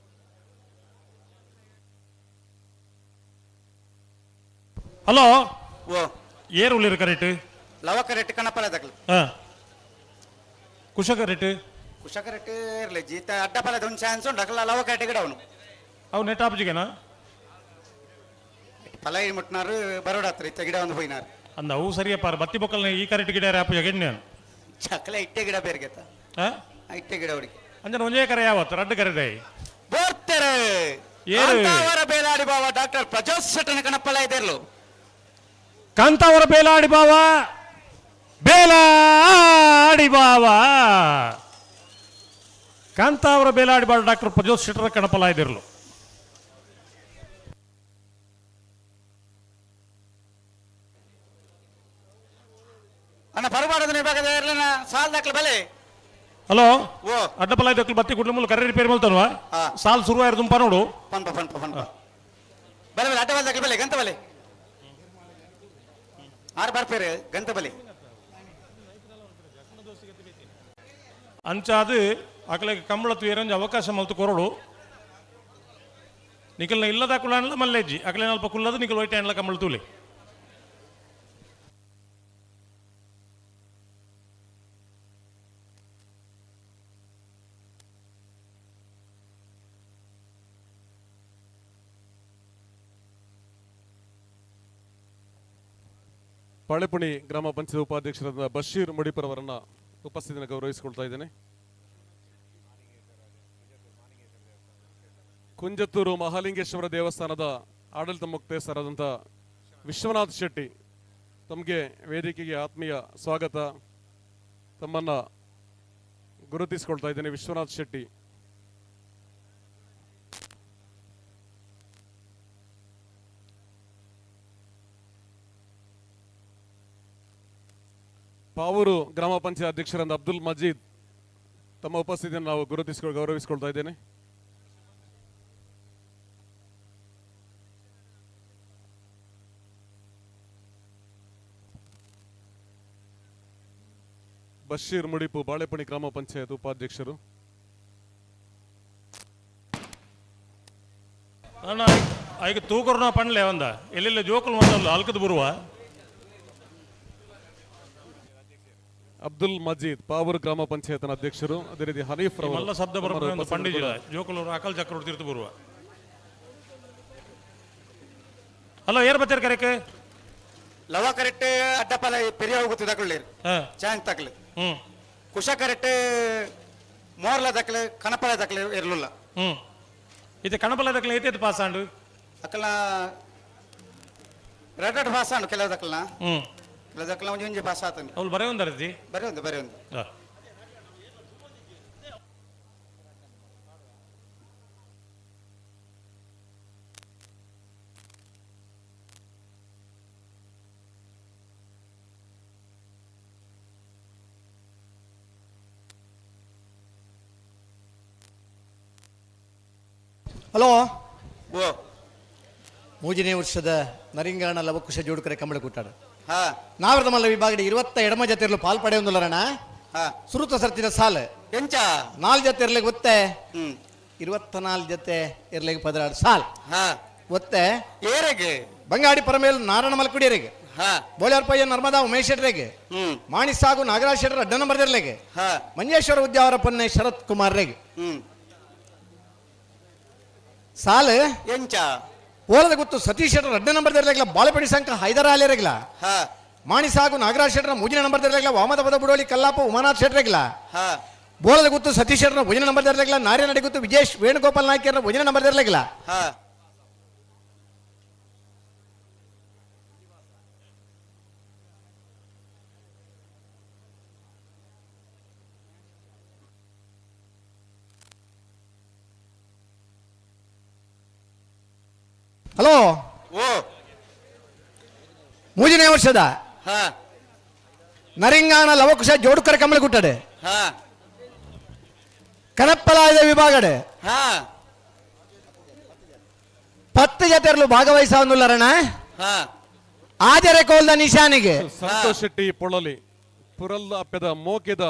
ಹಲೋ. ಓ. ಏರ್ ಉಳ್ಳಿರು ಕರೆಕ್ಟ್? ಲವ ಕರೆಕ್ಟ್ ಕಣಪಲ ತಗಲು. ಹಾ, ಕುಶ ಕರೆಕ್ಟ್? ಕುಶ ಕರೆಕ್ಟ್ ಇರ್ಲಿ ಜೀತ ಅಡ್ಡ ಪಲದ ಒಂದು ಚಾನ್ಸ್ ಉಂಟು ಅಕಲ ಲವ ಕರೆಕ್ಟ್ ಗಿಡ ಅವನು. ಅವು ನೆಟ್ ಆಪುಜಿಗೆನಾ? ಫಲ ಮುಟ್ನಾರು ಬರೋಡಾತ್ರ ಇತ್ತ ಗಿಡ ಒಂದು ಹೋಯ್ನಾರು. ಅಂದ ಅವು ಸರಿಯಪ್ಪ, ಬತ್ತಿ ಬೊಕ್ಕಲ್ನ ಈ ಕರೆಕ್ಟ್ ಗಿಡ ಆಪುಜ ಗೆಣ್ಣ. ಚಕಲೆ ಇಟ್ಟೆ ಗಿಡ ಬೇರ್ಗೆತ್ತ. ಹಾ. ಇಟ್ಟೆ ಗಿಡ ಹುಡುಗಿ. ಅಂಜನ ಒಂಜೇ ಕರೆ ಯಾವತ್ತು ರಡ್ಡು ಕರೆದೆ. ಬೋರ್ತೆರೆ. ಏರು. ಕಾಂತಾವರ ಬೇಲಾಡಿ ಬಾವ ಡಾಕ್ಟರ್ ಪ್ರಜೋತ್ ಶೆಟ್ಟನ ಕಣಪಲ ಇದೆರ್ಲು. ಕಾಂತಾವರ ಬೇಲಾಡಿ ಬಾವ, ಬೇಲಾಡಿ ಬಾವ, ಕಾಂತಾವರ ಬೇಲಾಡಿ ಬಾವ ಡಾಕ್ಟರ್ ಪ್ರಜೋತ್ ಶೆಟ್ಟರ ಕಣಪಲ ಇದಿರ್ಲು. ಅಣ್ಣ ಪರಬಾಡದ ವಿಭಾಗದ ಇರ್ಲಿನ ಸಾಲ್ ದಾಖಲೆ ಬಲೆ. ಹಲೋ. ಓ. ಅಡ್ಡಪಲ ಇದಕ್ಕೆ ಬತ್ತಿ ಗುಡ್ಲು ಮುಲ್ಲ ಕರೆ ರಿಪೇರಿ ಮಲ್ತನ್ವಾ ಸಾಲ್ ಸುರುವಾಯಿರ ದುಂಪ ನೋಡು. ಪಂಪ ಪಂಪ ಪಂಪ ಬಲೆ ಬಲೆ ಅಡ್ಡ ಬಲೆ ದಾಖಲೆ ಬಲೆ ಗಂತ ಬಲೆ ಆರು ಬರ್ಪೇರು ಗಂತ ಬಲೆ. ಅಂಚಾದು ಅಕಲೆಗೆ ಕಂಬಳ ತುಯರಂಜ ಅವಕಾಶ ಮಲ್ತು ಕೊರಡು. ನಿಖಲ್ನ ಇಲ್ಲದ ಕುಳ್ಳಾಣಲ ಮಲ್ಲೇಜ್ಜಿ ಅಕಲೆ ಅಲ್ಪ ಕುಲ್ಲದು ನಿಖಲ್ ಒಯ್ಟೆ ಅಣ್ಲ ಕಂಬಳ ತೂಲಿ. ಪಾಳೆಪುಣಿ ಗ್ರಾಮ ಪಂಚಾಯತ್ ಉಪಾಧ್ಯಕ್ಷರಾದ ಬಶೀರ್ ಮುಡಿಪರವರನ್ನ ಉಪಸ್ಥಿತಿಯನ್ನು ಗೌರವಿಸಿಕೊಳ್ತಾ ಇದ್ದೇನೆ. ಕುಂಜತ್ತೂರು ಮಹಾಲಿಂಗೇಶ್ವರ ದೇವಸ್ಥಾನದ ಆಡಳಿತ ಮುಕ್ತೇಸರಾದಂಥ ವಿಶ್ವನಾಥ್ ಶೆಟ್ಟಿ ತಮಗೆ ವೇದಿಕೆಗೆ ಆತ್ಮೀಯ ಸ್ವಾಗತ. ತಮ್ಮನ್ನ ಗುರುತಿಸಿಕೊಳ್ತಾ ಇದ್ದೇನೆ ವಿಶ್ವನಾಥ್ ಶೆಟ್ಟಿ. ಪಾವೂರು ಗ್ರಾಮ ಪಂಚಾಯತ್ ಅಧ್ಯಕ್ಷರಾದ ಅಬ್ದುಲ್ ಮಜೀದ್ ತಮ್ಮ ಉಪಸ್ಥಿತಿಯನ್ನು ನಾವು ಗುರುತಿಸಿಕೊಳ್ಳ ಗೌರವಿಸಿಕೊಳ್ತಾ ಇದ್ದೇನೆ. ಬಶೀರ್ ಮುಡಿಪು, ಬಾಳೆಪಣಿ ಗ್ರಾಮ ಪಂಚಾಯತ್ ಉಪಾಧ್ಯಕ್ಷರು. ಅಣ್ಣ ಐಕ ತೂಕರ್ನ ಪಣ್ಲೆ ಒಂದ ಎಲ್ಲೆಲ್ಲ ಜೋಕುಲು ಒಂದಲ್ಲ ಅಲ್ಕದ ಬರುವ. ಅಬ್ದುಲ್ ಮಜೀದ್, ಪಾವೂರು ಗ್ರಾಮ ಪಂಚಾಯತ್ನ ಅಧ್ಯಕ್ಷರು. ಅದೇ ರೀತಿ ಹನೀಫ್ ರವರು ಮಲ್ಲ ಶಬ್ದ ತಮ್ಮರ ಬರುವ ಉಪಸ್ಥಿತಿ ಪಂಡಿಜಿಲ್ಲ ಕೂಡ ಜೋಕುಲು ಅಕಲ್ ಚಕ್ರವರ್ತಿ ತೀರ್ತು ಬರುವ. ಹಲೋ, ಏರ್ ಬತ್ತೀರ್ ಕರೆಕ್? ಲವ ಕರೆಕ್ಟ್ ಅಡ್ಡಪಲ ಪೆರಿಯ ಹೋಗುತ್ತೆ ತಗೊಳ್ಳಿ ಚಾಂಗ್ ತಕ್ಲು. ಕುಶ ಕರೆಕ್ಟ್ ಮೋರ್ಲ ದಕ್ಲೆ ಕಣಪಲ ದಕ್ಲೆ ಇರ್ಲಿಲ್ಲ. ಇದು ಕಣಪಲ ದಕ್ಲೆ ಐತೆ ಪಾಸ್ ಆಂಡು. ಅಕಲ ರೆಡ್ ರೆಡ್ ಪಾಸ್ ಆಂಡು ಕೆಲವು ದಕ್ಲನ. ಕೆಲವು ದಕ್ಲ ಒಂಜಿ ಒಂಜಿ ಪಾಸ್ ಆತಂಡು. ಅವ್ಳು ಬರೇ ಒಂದು ಅರ್ಜಿ. ಬರೇ ಒಂದು ಬರೇ ಒಂದು. ಹಲೋ. ಓ ಮೂಜನೇ ವರ್ಷದ ನರಿಂಗಾಣ ಲವಕುಶ ಜೋಡುಕರೆ ಕಂಬಳ ಕೂಟಾಡ. ನಾವರದ ಮಲ್ಲ ವಿಭಾಗದ 20 ಎಡಮ ಜತೆರ್ಲು ಪಾಲ್ ಪಡೆಯೊಂದುಲ್ಲರಣ. ಸುರುತ ಸರ್ತಿದ ಸಾಲ ಎಂಚ 4 ಜತೆ ಇರ್ಲಿಕ್ಕೆ ಒತ್ತೆ 24 ಜತೆ ಇರ್ಲಿಕ್ಕೆ 16 ಸಾಲ್ ಒತ್ತೆ. ಏರೆಗೆ ಬಂಗಾಡಿ ಪರಮೇಲ್ ನಾರಾಯಣ ಮಲ್ಕುಡಿಯರಿಗೆ, ಬೋಳ್ಯಾರ್ಪಯ್ಯ ನರ್ಮದಾ ಉಮೇಶ್ ಶೆಟ್ಟರಿಗೆ, ಮಾಣಿ ಸಾಗು ನಾಗರಾಜ್ ಶೆಟ್ಟರ್ ಅಡ್ಡ ನಂಬರ್ ಇರ್ಲಿಗೆ, ಮಂಜೇಶ್ವರ ಉದ್ಯಾವರ ಪೊನ್ನೆ ಶರತ್ ಕುಮಾರ್ ರೆಗೆ ಸಾಲ. ಎಂಚ ಓಲದ ಗೊತ್ತು ಸತೀಶ್ ಶೆಟ್ಟರ್ ಅಡ್ಡ ನಂಬರ್ ಇರ್ಲಿಲ್ಲ, ಬಾಳೆಪಡಿ ಸಂಕ ಹೈದರ ಅಲಿರಗಿಲ್ಲ, ಮಾಣಿ ಸಾಗು ನಾಗರಾಜ್ ಶೆಟ್ಟರ ಮೂಜಿನ ನಂಬರ್ ಇರ್ಲಿಲ್ಲ, ವಾಮದ ಪದ ಬುಡೋಳಿ ಕಲ್ಲಾಪ ಉಮಾನಾಥ್ ಶೆಟ್ಟರಿಗಿಲ್ಲ, ಬೋಳದ ಗೊತ್ತು ಸತೀಶ್ ಶೆಟ್ಟರ ಭುಜನ ನಂಬರ್ ಇರ್ಲಿಲ್ಲ, ನಾರ್ಯ ಗೊತ್ತು ವಿಜೇಶ್ ವೇಣುಗೋಪಾಲ್ ನಾಯ್ಕರ ಭುಜನ ನಂಬರ್ ಇರ್ಲಿಲ್ಲ. ಹಲೋ. ಓ ಮೂಜನೇ ವರ್ಷದ ನರಿಂಗಾಣ ಲವಕುಶ ಜೋಡುಕರ ಕಮಲಗುಟ್ಟಡೆ ಕನಪ್ಪಲಾಯದ ವಿಭಾಗಡೆ 10 ಜತೆರ್ಲು ಭಾಗವಹಿಸವನ್ನುಲ್ಲರಣ. ಆಜರೆ ಕೋಲ್ದ ನಿಶಾನಿಗೆ ಸಂತೋಷ್ ಶೆಟ್ಟಿ ಪೊಳಲಿ ಪುರಲ್ಲ ಅಪ್ಪೆದ ಮೋಕೆದ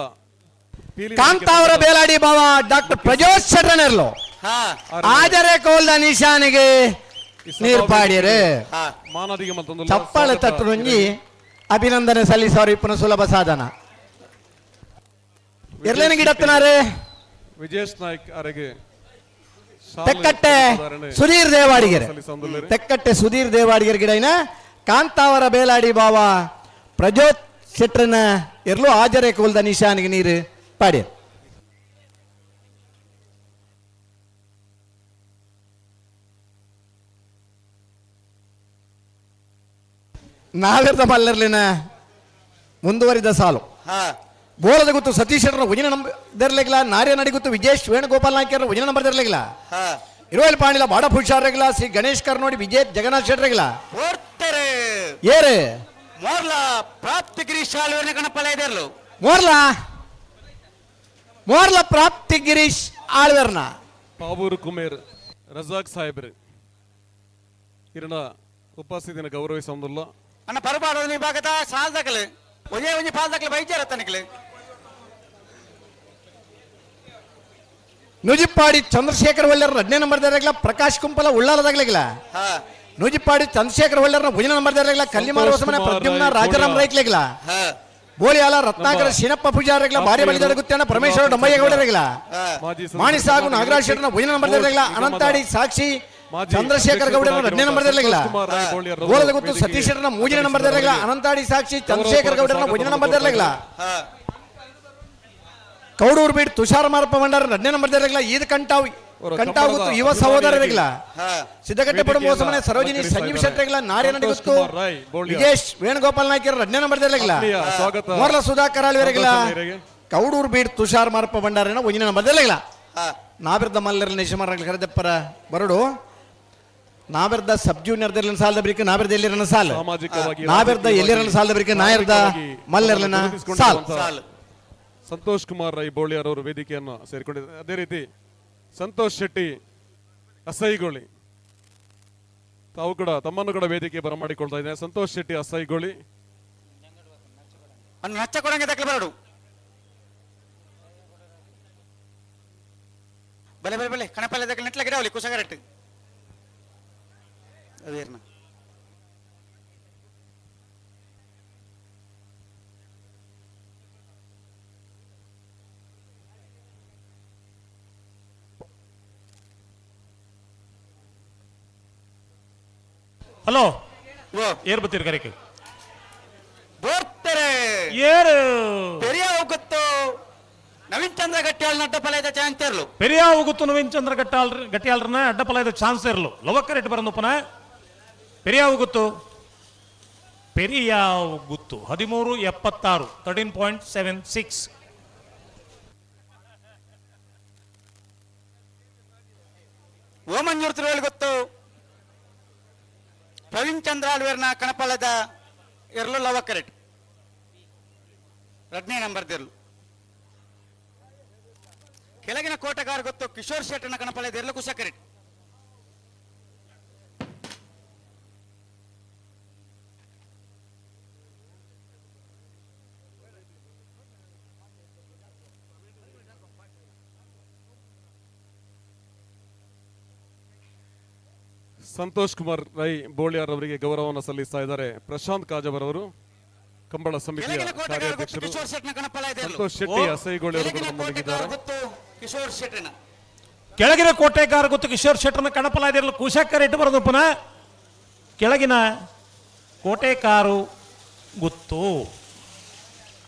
ಕಾಂತಾವರ ಬೇಲಾಡಿ ಬಾವ ಡಾಕ್ಟರ್ ಪ್ರಜೋತ್ ಶೆಟ್ಟರ್ನೆರ್ಲು ಆಜರೆ ಕೋಲ್ದ ನಿಶಾನಿಗೆ ನೀರ್ ಪಾಡಿಯರು. ಮಾನದಿಗೆ ಮತ್ತೊಂದು ಚಪ್ಪಾಳೆ ತಟ್ಟುಂಜಿ ಅಭಿನಂದನೆ ಸಲ್ಲಿಸೋರು ಇಪ್ಪನ ಸುಲಭ ಸಾಧನ. ಎರ್ಲೇನ ಗಿಡತ್ತನಾರೆ ವಿಜೇಶ್ ನಾಯ್ಕ್ ಅರೆಗೆ ತೆಕ್ಕಟ್ಟೆ ಸುಧೀರ್ ದೇವಾಡಿಗೆರೆ, ತೆಕ್ಕಟ್ಟೆ ಸುಧೀರ್ ದೇವಾಡಿಗೆರೆ ಗಿಡೈನ ಕಾಂತಾವರ ಬೇಲಾಡಿ ಬಾವ ಪ್ರಜೋತ್ ಶೆಟ್ರನ ಎರ್ಲು ಆಜರೆ ಕೋಲ್ದ ನಿಶಾನಿಗೆ ನೀರು ಪಾಡಿಯರು. ನಾವೆರ್ದ ಮಲ್ಲರ್ಲಿನ ಮುಂದುವರಿದ ಸಾಲು. ಬೋಳದ ಗೊತ್ತು ಸತೀಶ್ ಶೆಟ್ಟರ್ ಉಜಿನ ನಂಬರ್ ಇರ್ಲಿಲ್ಲ, ನಾರ್ಯ ನಡಿ ಗೊತ್ತು ವಿಜೇಶ್ ವೇಣುಗೋಪಾಲ್ ನಾಯ್ಕರ ಉಜಿನ ನಂಬರ್ ಇರ್ಲಿಲ್ಲ, ಇರುವಲ್ ಪಾಣಿಲ ಬಾಡ ಪುಷಾರ್ರೆಗಿಲ್ಲ, ಶ್ರೀ ಗಣೇಶ್ ಕರ್ನೋಡಿ ವಿಜಯ್ ಜಗನ್ನಾಥ್ ಶೆಟ್ಟರಿಗಿಲ್ಲ. ಏರು ಮೋರ್ಲಾ ಪ್ರಾಪ್ತಿ ಗಿರೀಶ್ ಆಳ್ವೇರ್ನ ಕಣಪಲ ಇದೆರ್ಲು. ಮೋರ್ಲಾ ಮೋರ್ಲಾ ಪ್ರಾಪ್ತಿ ಗಿರೀಶ್ ಆಳ್ವೇರ್ನ ಪಾವೂರು ಕುಮೇರ್ ರಜಾಕ್ ಸಾಹೇಬ್ರೆ ಇರನ ಉಪಸ್ಥಿತಿನ ಗೌರವಿಸೊಂದುಲ್ಲ. ಅಣ್ಣ ಪರಬಾಡ ವಿಭಾಗದ ಸಾಲ್ ದಾಖಲೆ ಒಂದೇ ಒಂಜಿ ಪಾಲ್ ದಾಖಲೆ ಬೈಜಾರ ತನಕಲೆ. ನುಜಿಪ್ಪಾಡಿ ಚಂದ್ರಶೇಖರ್ ಒಳ್ಳೆಯರ 2ನೇ ನಂಬರ್ ದಾಗಲ, ಪ್ರಕಾಶ್ ಕುಂಪಲ ಉಳ್ಳಾಲದಾಗ್ಲಿಲ್ಲ. ನುಜಿಪ್ಪಾಡಿ ಚಂದ್ರಶೇಖರ್ ಒಳ್ಳೆಯರ ಭುಜನ ನಂಬರ್ ದಾಗಲ, ಕಲ್ಲಿಮಾರ ಹೊಸಮನೆ ಪ್ರದ್ಯುಮ್ನ ರಾಜಾರಾಮ್ ರೈಕ್ಲಿಲ್ಲ, ಬೋಳಿಯಾಲ ರತ್ನಾಕರ ಶೀನಪ್ಪ ಪೂಜಾರಿಗಳ ಭಾರಿ ಬಲಿದಾರ ಗುತ್ತಣ್ಣ ಪರಮೇಶ್ವರ ಡೊಂಬಯ್ಯಗೌಡರಿಗಳ, ಮಾಣಿಸಾಗು ನಾಗರಾಜ್ ಶೆಟ್ಟರ್ನ ಭುಜನ ನಂಬರ್ ದಾಗಲ, ಅನಂತಾಡಿ ಸಾಕ್ಷಿ ಚಂದ್ರಶೇಖರ್ ಗೌಡರ 2ನೇ ನಂಬರ್ ದಾಗಲ, ಗೋಳದ ಗುತ್ತು ಸತೀಶ್ ಶೆಟ್ಟರ್ನ 3ನೇ ನಂಬರ್ ದಾಗಲ, ಅನಂತಾಡಿ ಸಾಕ್ಷಿ ಚಂದ್ರಶೇಖರ್ ಗೌಡರನ ಭುಜನ ನಂಬರ್ ದಾಗಲ, ಕೌಡೂರು ಬೀಡ್ ತುಷಾರ ಮಾರಪ್ಪ ಭಂಡಾರ 2ನೇ ನಂಬರ್ ದಾಗಲ, ಈದ್ ಕಂಟಾವ್ ಕಂಟಾವ್ ಗುತ್ತು ಯುವ ಸಹೋದರರಿಗಳ, ಸಿದ್ದಗಟ್ಟೆ ಪಡ ಮೋಸಮನೆ ಸರೋಜಿನಿ ಸಂಜೀವ್ ಶೆಟ್ಟರಿಗಳ, ನಾರ್ಯನಡಿ ಗುತ್ತು ವಿಜೇಶ್ ವೇಣುಗೋಪಾಲ್ ನಾಯ್ಕರ 2ನೇ ನಂಬರ್ ದಾಗಲ, ಮೋರ್ಲ ಸುಧಾಕರ್ ಆಳ್ವೆರಿಗಳ, ಕೌಡೂರು ಬೀಡ್ ತುಷಾರ್ ಮಾರಪ್ಪ ಭಂಡಾರನ 1ನೇ ನಂಬರ್ ದಾಗಲ. ನಾವಿರ್ದ ಮಲ್ಲರ ನಿಶಮರ ಕರೆದಪ್ಪರ ಬರಡು ನಾವಿರ್ದ ಸಬ್ ಜೂನಿಯರ್ ಸಾಲದ ಬರಿಕ ನಾವಿರ್ದ ಎಲ್ಲಿರನ ಸಾಲ, ನಾವಿರ್ದ ಎಲ್ಲಿರನ ಸಾಲದ ಬರಿಕ ನಾಯರ್ದ ಮಲ್ಲರ್ಲನ ಸಾಲ್. ಸಂತೋಷ್ ಕುಮಾರ್ ರೈ ಬೋಳಿಯಾರ್ ಅವರು ವೇದಿಕೆಯನ್ನು ಸೇರಿಕೊಂಡಿದ್ದಾರೆ. ಅದೇ ರೀತಿ ಸಂತೋಷ್ ಶೆಟ್ಟಿ ಅಸೈಗೋಳಿ ತಾವು ಕೂಡ ತಮ್ಮನ್ನು ಕೂಡ ವೇದಿಕೆ ಬರಮಾಡಿಕೊಳ್ತಾ ಇದ್ದಾರೆ. ಸಂತೋಷ್ ಶೆಟ್ಟಿ ಅಸೈಗೋಳಿ ಬರಡು ಬಲೆ ಬಲೆ ಬಲೆ ಕಣಪಲ್ಲೆ ದಕ್ಕಲ ನೆಟ್ಲ ಗಿಡವಲಿ ಕುಸಗರಟ್ಟು ಅವೇರ್ನ. ಹಲೋ ಏರ್ ಬತ್ತೀರಿ ಕರೆಕ್ ಬೋರ್ತಾರೆ ಏರು ಪೆರಿಯ ಹೋಗುತ್ತು ನವೀನ್ ಚಂದ್ರ ಗಟ್ಟಿಯಾಳ್ ಅಡ್ಡಪಲಯದ ಚಾನ್ಸ್ ಇರ್ಲು. ಪೆರಿಯ ಹೋಗುತ್ತು ನವೀನ್ ಚಂದ್ರ ಗಟ್ಟಾಳ್ ಗಟ್ಟಿಯಾಳ್ರನ್ನ ಅಡ್ಡಪಲಯದ ಚಾನ್ಸ್ ಇರ್ಲು. ಲವಕ್ಕರೆಟ್ ಬರಂದುಪ್ಪನ ಪೆರಿಯ ಹೋಗುತ್ತು ಪೆರಿಯ ಗುತ್ತು 13.76 13.76. ಓಮಂಜೂರ್ ತಿರುವಲ್ಲಿ ಗೊತ್ತು ಪ್ರವೀಣ್ ಚಂದ್ರ ಆಳ್ವೇರ್ನ ಕಣಪಲದ ಇರ್ಲು ಲವಕರೆಟ್ 2ನೇ ನಂಬರ್ ದಿರ್ಲು. ಕೆಳಗಿನ ಕೋಟಗಾರ ಗೊತ್ತು ಕಿಶೋರ್ ಶೆಟ್ಟನ ಕಣಪಲದ ಇರ್ಲು ಕುಶಕರೆಟ್. ಸಂತೋಷ್ ಕುಮಾರ್ ರೈ ಬೋಳಿಯಾರ್ ಅವರಿಗೆ ಗೌರವವನ್ನು ಸಲ್ಲಿಸ್ತಾ ಇದ್ದಾರೆ ಪ್ರಶಾಂತ್ ಕಾಜವರ್ ಅವರು, ಕಂಬಳ ಸಮಿತಿಯ ಕಾರ್ಯಾಧ್ಯಕ್ಷರು. ಸಂತೋಷ್ ಶೆಟ್ಟಿ ಅಸೈಗೋಳಿ ಅವರು ಕೂಡ ನಮ್ಮೊಂದಿಗಿದ್ದಾರೆ. ಕಿಶೋರ್ ಶೆಟ್ಟರ್ನ ಕೆಳಗಿನ ಕೋಟೆಗಾರ ಗೊತ್ತು ಕಿಶೋರ್ ಶೆಟ್ಟರ್ನ ಕಣಪಲಾದಿರಲು ಕುಶಾಕರ್ ಇಟ್ಟು ಬರೋದು ಪುನಃ ಕೆಳಗಿನ ಕೋಟೆಕಾರು ಗುತ್ತು.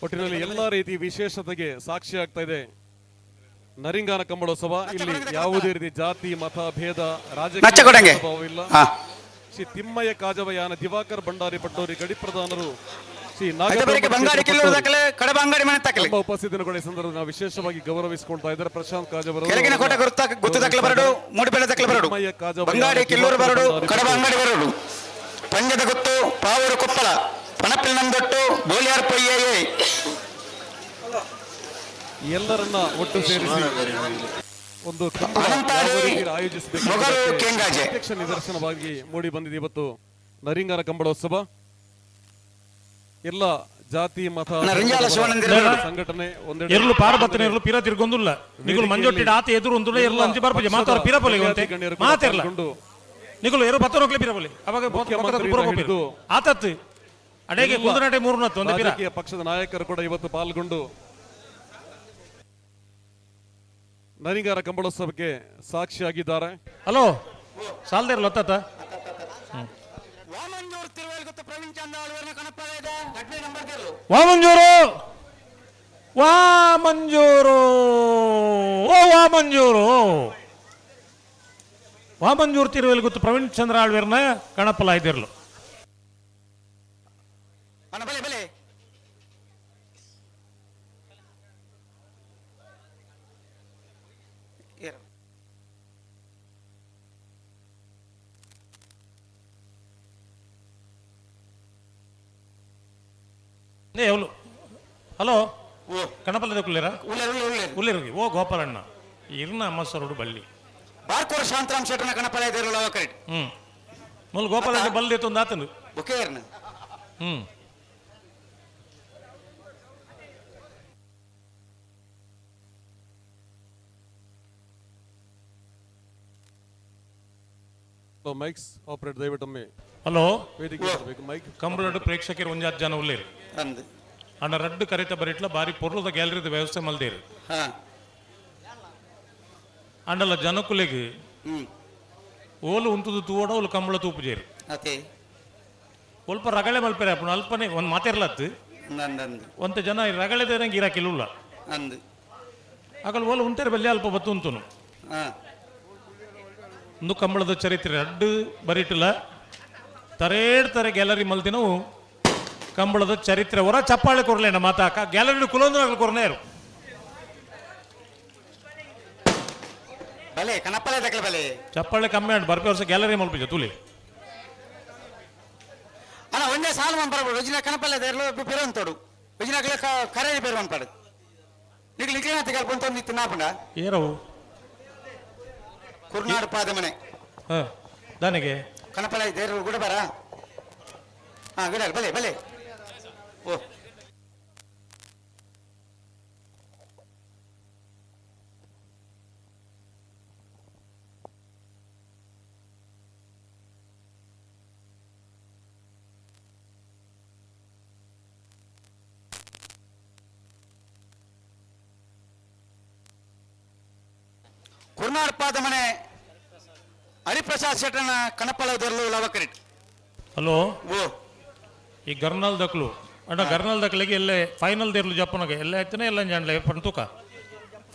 ಒಟ್ಟಿನಲ್ಲಿ ಎಲ್ಲಾ ರೀತಿ ವಿಶೇಷತೆಗೆ ಸಾಕ್ಷಿಯಾಗ್ತಾ ಇದೆ ನರಿಂಗಾನ ಕಂಬಳೋತ್ಸವ. ಇಲ್ಲಿ ಯಾವುದೇ ರೀತಿ ಜಾತಿ ಮತ ಭೇದ ರಾಜಕೀಯ ಇಲ್ಲ. ಶ್ರೀ ತಿಮ್ಮಯ್ಯ ಕಾಜವಯಾನ ದಿವಾಕರ್ ಭಂಡಾರಿ ಪಟ್ಟೋರಿ ಗಡಿ ಪ್ರಧಾನರು ಶ್ರೀ ನಾಗಪ್ಪ ಉಪಸ್ಥಿತಿಯನ್ನು ಕೂಡ ಈ ಸಂದರ್ಭದಲ್ಲಿ ನಾವು ವಿಶೇಷವಾಗಿ ಗೌರವಿಸಿಕೊಳ್ತಾ ಇದ್ದಾರೆ. ಪ್ರಶಾಂತ್ ಕಾಜವರು, ಪಂಜದ ಗುತ್ತು ಪಾವೂರು ಕೊಪ್ಪಳ ಪಣಪಿಲ್ ನಂದೊಟ್ಟು ಬೋಲಿಯಾರ್ ಪೊಯ್ಯೆ ಎಲ್ಲರನ್ನ ಒಟ್ಟು ಸೇರಿಸಿ ಒಂದು ಆಯೋಜಿಸಬೇಕು ಪ್ರತ್ಯಕ್ಷ ನಿದರ್ಶನವಾಗಿ ಮೂಡಿ ಬಂದಿದೆ ಇವತ್ತು ನರಿಂಗರ ಕಂಬಳೋತ್ಸವ. ಎಲ್ಲ ಜಾತಿ ಮತ ಸಂಘಟನೆ ಎರ್ಲು ಪಾರ್ಬತ್ತನ ಎರ್ಲು ಪಿರ ತಿರ್ಗೊಂದುಲ್ಲ ನಿಗುಲು ಮಂಜೊಟ್ಟಿಡ ಆತ ಎದುರು ಒಂದು ಎರ್ಲು ಅಂಚಿ ಬರ್ಪಜೆ ಮಾತಾರ ಪಿರಪೊಲೆ ಮಾತಿರ್ಲ ನಿಗುಲು ಎರು ಬತ್ತನೋಕ್ಲೆ ಪಿರಪೊಲೆ ಅವಾಗ ಆತತ್ತು ಅಡೇಗೆ ಕುಂದನಾಟೆ ಮೂರುನತ್ತು ಒಂದು ಪಿರ. ಪಕ್ಷದ ನಾಯಕರು ಕೂಡ ಇವತ್ತು ಪಾಲ್ಗೊಂಡು ನರಿಂಗಾರ ಕಂಬಳೋತ್ಸವಕ್ಕೆ ಸಾಕ್ಷಿಯಾಗಿದ್ದಾರೆ. ಹಲೋ ಸಾಲದೇರ್ಲ ಒತ್ತಾತ ವಾಮಂಜೂರು ವಾಮಂಜೂರು ಓ ವಾಮಂಜೂರು ವಾಮಂಜೂರು ತಿರುವೆಲ್ ಗೊತ್ತು ಪ್ರವೀಣ್ ಚಂದ್ರ ಆಳ್ವೇರ್ನ ಕಣಪಲ ಇದ್ದಿರ್ಲು. ಹಲೋ ಕಣಪಲ್ಲದ ಕುಲ್ಲೇರ ಉಲ್ಲೇರು ಓ ಗೋಪಾಲಣ್ಣ ಇರ್ನ ಅಮ್ಮಸರೋಡು ಬಳ್ಳಿ ಬಾರ್ಕೋರ್ ಶಾಂತರಾಮ್ ಶೆಟ್ಟರ್ನ ಕಣಪಲ ಇದ್ದಿರಲು ಕರೆಕ್ಟ್. ಮೊದಲು ಗೋಪಾಲಣ್ಣ ಬಲ್ದಿತ್ತು ಒಂದು ಆತನು ಬೊಕೆ ಇರ್ನ. ಮೈಕ್ಸ್ ಆಪರೇಟ್ ದಯವಿಟ್ಟೊಮ್ಮೆ ಹಲೋ ವೇದಿಕೆ ಬರಬೇಕು ಮೈಕ್. ಕಂಬಳಡು ಪ್ರೇಕ್ಷಕರು ಒಂಜಾತ್ ಜನ ಉಲ್ಲೇರು ಅಣ್ಣ ರಡ್ಡು ಕರಿತ ಬರಿಟ್ಲ ಬಾರಿ ಪೊರ್ಲದ ಗ್ಯಾಲರಿದ ವ್ಯವಸ್ಥೆ ಮಲ್ದೇರು ಅಂಡಲ ಜನಕುಲೆಗ್ ಓಲು ಉಂತುದು ತೂವಡ ಓಲು ಕಂಬಳ ತೂಪುಜೇರು ಒಲ್ಪ ರಗಳೆ ಮಲ್ಪೆರೆ ಅಪ್ಪಣ ಅಲ್ಪನೆ ಒಂದು ಮಾತಿರ್ಲತ್ತು ಒಂತ ಜನ ರಗಳೆ ದೇರಂಗೆ ಇರಾಕಿಲ್ಲ ಅಂದು ಅಗಲ್ ಓಲು ಉಂಟೇರು ಬಲ್ಲಿ ಅಲ್ಪ ಬತ್ತು ಉಂತುನು ಒಂದು ಕಂಬಳದ ಚರಿತ್ರೆ ರಡ್ಡು ಬರಿಟ್ಲ ತರೇಡ್ ತಾರೆ ಗ್ಯಾಲರಿ ಮಲ್ದಿನವು ಕಂಬಳದ ಚರಿತ್ರೆ ಹೊರ ಚಪ್ಪಾಳೆ ಕೊರ್ಲೇನ ಮಾತಾಕ ಗ್ಯಾಲರಿ ಕುಲೊಂದು ಕೊರ್ನೇರು ಬಲೆ ಕಣಪಲೆ ದಕ್ಕಲ ಬಲೆ ಚಪ್ಪಾಳೆ ಕಮ್ಮಿ ಆಂಡ್ ಬರ್ಪೆ ವರ್ಷ ಗ್ಯಾಲರಿ ಮಲ್ಪಿಜ ತುಲಿ ಅಣ್ಣ ಒಂದೇ ಸಾಲು ಮಂಪರ ರುಜಿನ ಕಣಪಲೆ ದೇರ್ಲು ಪೆರುವಂತೋಡು ರುಜಿನ ಕರೆ ಪೆರುವಂಪಾಡು ನಿಗ್ಲು ನಿಗ್ಲಿನ ತೆಗೆದು ನಿತ್ತು ನಾಪುಂಡ ಏರವು ಕುರ್ನಾಡು ಪಾದ ಮನೆ ದಾನಿಗೆ ಕಣಪಲೆ ದೇರು ಗುಡ ಬರ ಹಾ ಗಿಡ ಬಲೆ ಬಲೆ ಓ ಕುರ್ನಾಡ್ ಪಾದ ಮನೆ ಹರಿಪ್ರಸಾದ್ ಶೆಟ್ಟರ್ನ ಕಣಪಲ ದೇರ್ಲು ಲವಕರಿಟ್. ಹಲೋ ಓ ಈ ಗರ್ನಾಲ್ ದಕ್ಲು ಅಣ್ಣ ಗರ್ನಾಲ್ ದಕ್ಲಿಗೆ ಎಲ್ಲೇ ಫೈನಲ್ ದೇರ್ಲು ಜಪ್ಪನಗ ಎಲ್ಲ ಆಯ್ತಾನೆ ಎಲ್ಲ ಜಾಣ್ಲೆ ಪಂತೂಕ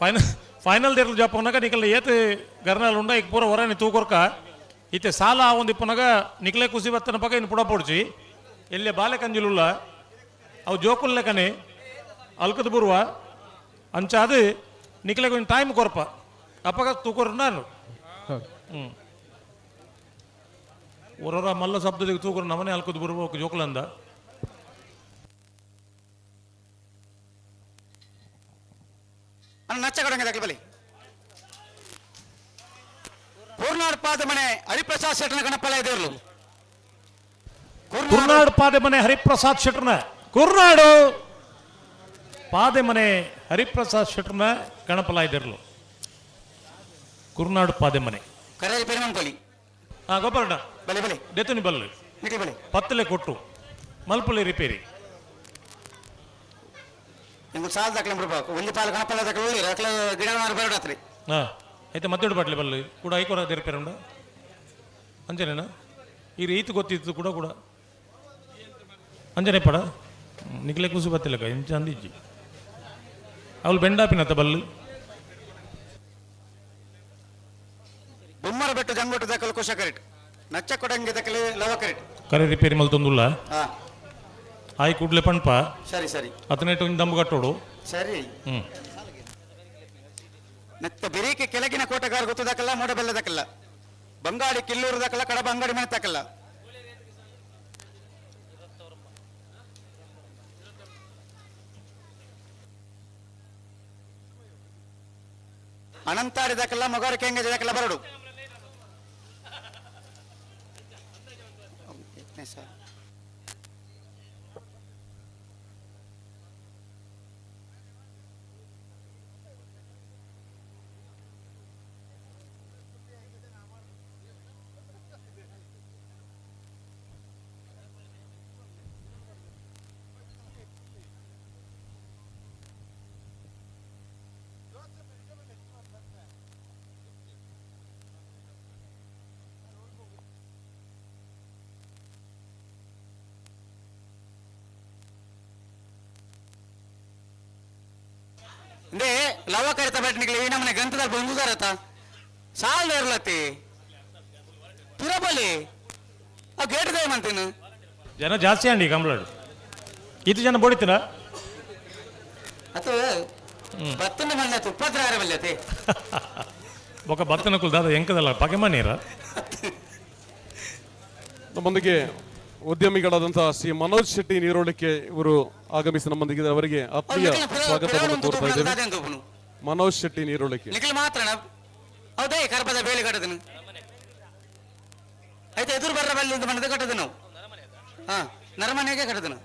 ಫೈನಲ್ ಫೈನಲ್ ದೇರ್ಲು ಜಪ್ಪನಗ ನಿಕಲ್ ಏತ್ ಗರ್ನಾಲ್ ಉಂಡ ಈಗ ಪೂರ ಹೊರನಿ ತೂಕೊರ್ಕ ಇತ್ತೆ ಸಾಲ ಒಂದು ಇಪ್ಪನಗ ನಿಕ್ಲೆ ಕುಸಿ ಬತ್ತನ ಪಕ್ಕ ಇನ್ನು ಪುಡ ಪೊಡ್ಚಿ ಎಲ್ಲೇ ಬಾಲೆ ಕಂಜಿಲುಲ್ಲ ಅವು ಜೋಕುಲ್ ಲೆಕ್ಕನೆ ಅಲ್ಕದ ಬುರುವ ಅಂಚಾದ ನಿಕ್ಲೆ ಕೊಂಚ ಟೈಮ್ ಕೊರ್ಪ ಅಪ್ಪಗ ತೂಕೊರ್ ನಾನು ಒರೊರ ಮಲ್ಲ ಶಬ್ದದಿಗೆ ತೂಕೊರ್ ನಮನೆ ಅಲ್ಕದ ಬುರುವ ಜೋಕುಲಂದ. ಅಣ್ಣ ನಚ್ಚ ಕೊಡಂಗೆ ದಕ್ಕಲ ಬಲಿ ಕುರ್ನಾಡ್ ಪಾದ ಮನೆ ಹರಿಪ್ರಸಾದ್ ಶೆಟ್ಟರ್ನ ಕಣಪಲ ದೇರ್ಲು. ಕುರ್ನಾಡ್ ಪಾದೆ ಮನೆ ಹರಿಪ್ರಸಾದ್ ಶೆಟ್ಟರ್ನ ಕುರ್ನಾಡು ಪಾದೆ ಮನೆ ಹರಿಪ್ರಸಾದ್ ಶೆಟ್ಟರ್ನ ಕಣಪಲ ಇದ್ದಿರ್ಲು ಕುರ್ನಾಡು ಪಾದೆ ಮನೆ ಕರೆ ಪೆರುವಂತೋಲಿ. ಹಾ ಗೋಪಾಲಣ್ಣ ಬಲೆ ಬಲೆ ದೆತ್ತುನಿ ಬಲ್ಲು ನಿಕ್ಲೆ ಬಲೆ ಪತ್ತಲೆ ಕೊಟ್ಟು ಮಲ್ಪುಲೆ ರಿಪೇರಿ. ನಿಮ್ಗೆ ಸಾಲ ದಾಖಲೆ ಬಿಡ್ಬೇಕು ಒಂಜಿ ಪಾಲು ಗಣಪಲ್ಲ ದಾಖಲೆ ಉಳ್ಳಿರ ಅಕ್ಲ ಗಿಡ ಬರಡತ್ರಿ. ಹಾ ಐತೆ ಮದ್ದೆಡು ಬಾಟ್ಲಿ ಬಲ್ಲು ಕೂಡ ಐಕೊರ ರಿಪೇರಿ ಉಂಡ ಅಂಜನೇನ ಈ ರೀತಿ ಗೊತ್ತಿತ್ತು ಕೂಡ ಕೂಡ ಅಂಜನೆ ಪಡ ನಿಕ್ಲೆ ಕುಸು ಬತ್ತಿಲ್ಲಕ ಇಂಚ ಅಂದಿಜ್ಜಿ ಅವಳು ಬೆಂಡಾಪಿನತ್ತ ಬಲ್ಲು. ಬೊಮ್ಮರ ಬೆಟ್ಟು ಜಂಗೋಟು ದಾಖಲು ಕುಶ ಕರೆಟ್ ನಚ್ಚ ಕೊಡಂಗಿ ದಾಖಲೆ ಲವ ಕರೆಟ್ ಕರೆ ರಿಪೇರಿ ಮಲ್ತೊಂದುಲ್ಲ ಹಾ ಆಯ್ ಕೂಡ್ಲೆ ಪಣ್ಪ. ಸರಿ ಸರಿ ಹದಿನೆಂಟು ಒಂಜಿ ದಂಬು ಕಟ್ಟೋಡು. ಸರಿ ಹ್ಮ್ ನತ್ತ ಬೆರೀಕೆ ಕೆಳಗಿನ ಕೋಟೆಗಾರ ಗೊತ್ತದಾಕಲ್ಲ ಮೋಡಬೆಲ್ಲ ದಾಕಲ್ಲ ಬಂಗಾಡಿ ಕಿಲ್ಲೂರು ದಾಕಲ್ಲ ಕಡಬ ಅಂಗಡಿ ಮನೆ ತಾಕಲ್ಲ. ಅನಂತಾಡಿ ದಾಕಲ್ಲ ಮೊಗಾರ ಕೆಂಗ ದಾಕಲ್ಲ ಬರಡು. ಸರ್ ಇಂದೇ ಲವ ಕರಿತ ಬೆಟ್ನಿಗೆ ಈ ನಮ್ಮನೆ ಗಂಟದ ಬಂದುದಾರತ ಸಾಲ ಇರ್ಲತ್ತಿ ತಿರಬಲಿ ಆ ಗೇಟ್ they ಮಂತೀನಿ. ಜನ ಜಾಸ್ತಿ ಅಂಡಿ ಕಂಬ್ಲಾಡು ಇದು ಜನ ಬಡಿತೀರಾ? ಅದು ಬತ್ತನ ಮಲ್ಲೆ ಉಪದ್ರ ಮಲ್ಯತಿ ಬೊಕ ಬತ್ತನ ಕುಲ್ ದಾದ ಎಂಕದಲ್ಲ ಪಗೆ ಮನೀರ. ನಮ್ಮೊಂದಿಗೆ ಉದ್ಯಮಿಗಳಾದಂತಹ ಶ್ರೀ ಮನೋಜ್ ಶೆಟ್ಟಿ ನೀರೋಳಿಕೆ ಇವರು ಆಗಮಿಸಿ ನಮ್ಮೊಂದಿಗೆ ಅವರಿಗೆ ಆತ್ಮೀಯ ಸ್ವಾಗತವನ್ನು ಕೋರ್ತಾ ಇದ್ದೇವೆ. ಮನೋಜ್ ಶೆಟ್ಟಿ ನೀರೋಳಿಕೆ ನಿಖಿಲ್ ಮಾತ್ರ ಹೌದೇ ಕರ್ಪದ ಬೇಳೆ ಕಟ್ಟದನು ಆಯ್ತು ಎದುರು ಬರ್ರ ಬಲ್ಲಿ ಅಂತ ಮನದ ಕಟ್ಟದ ನಾವು ಹಾ ನರಮನೆಗೆ ಕಟ್ಟದನು.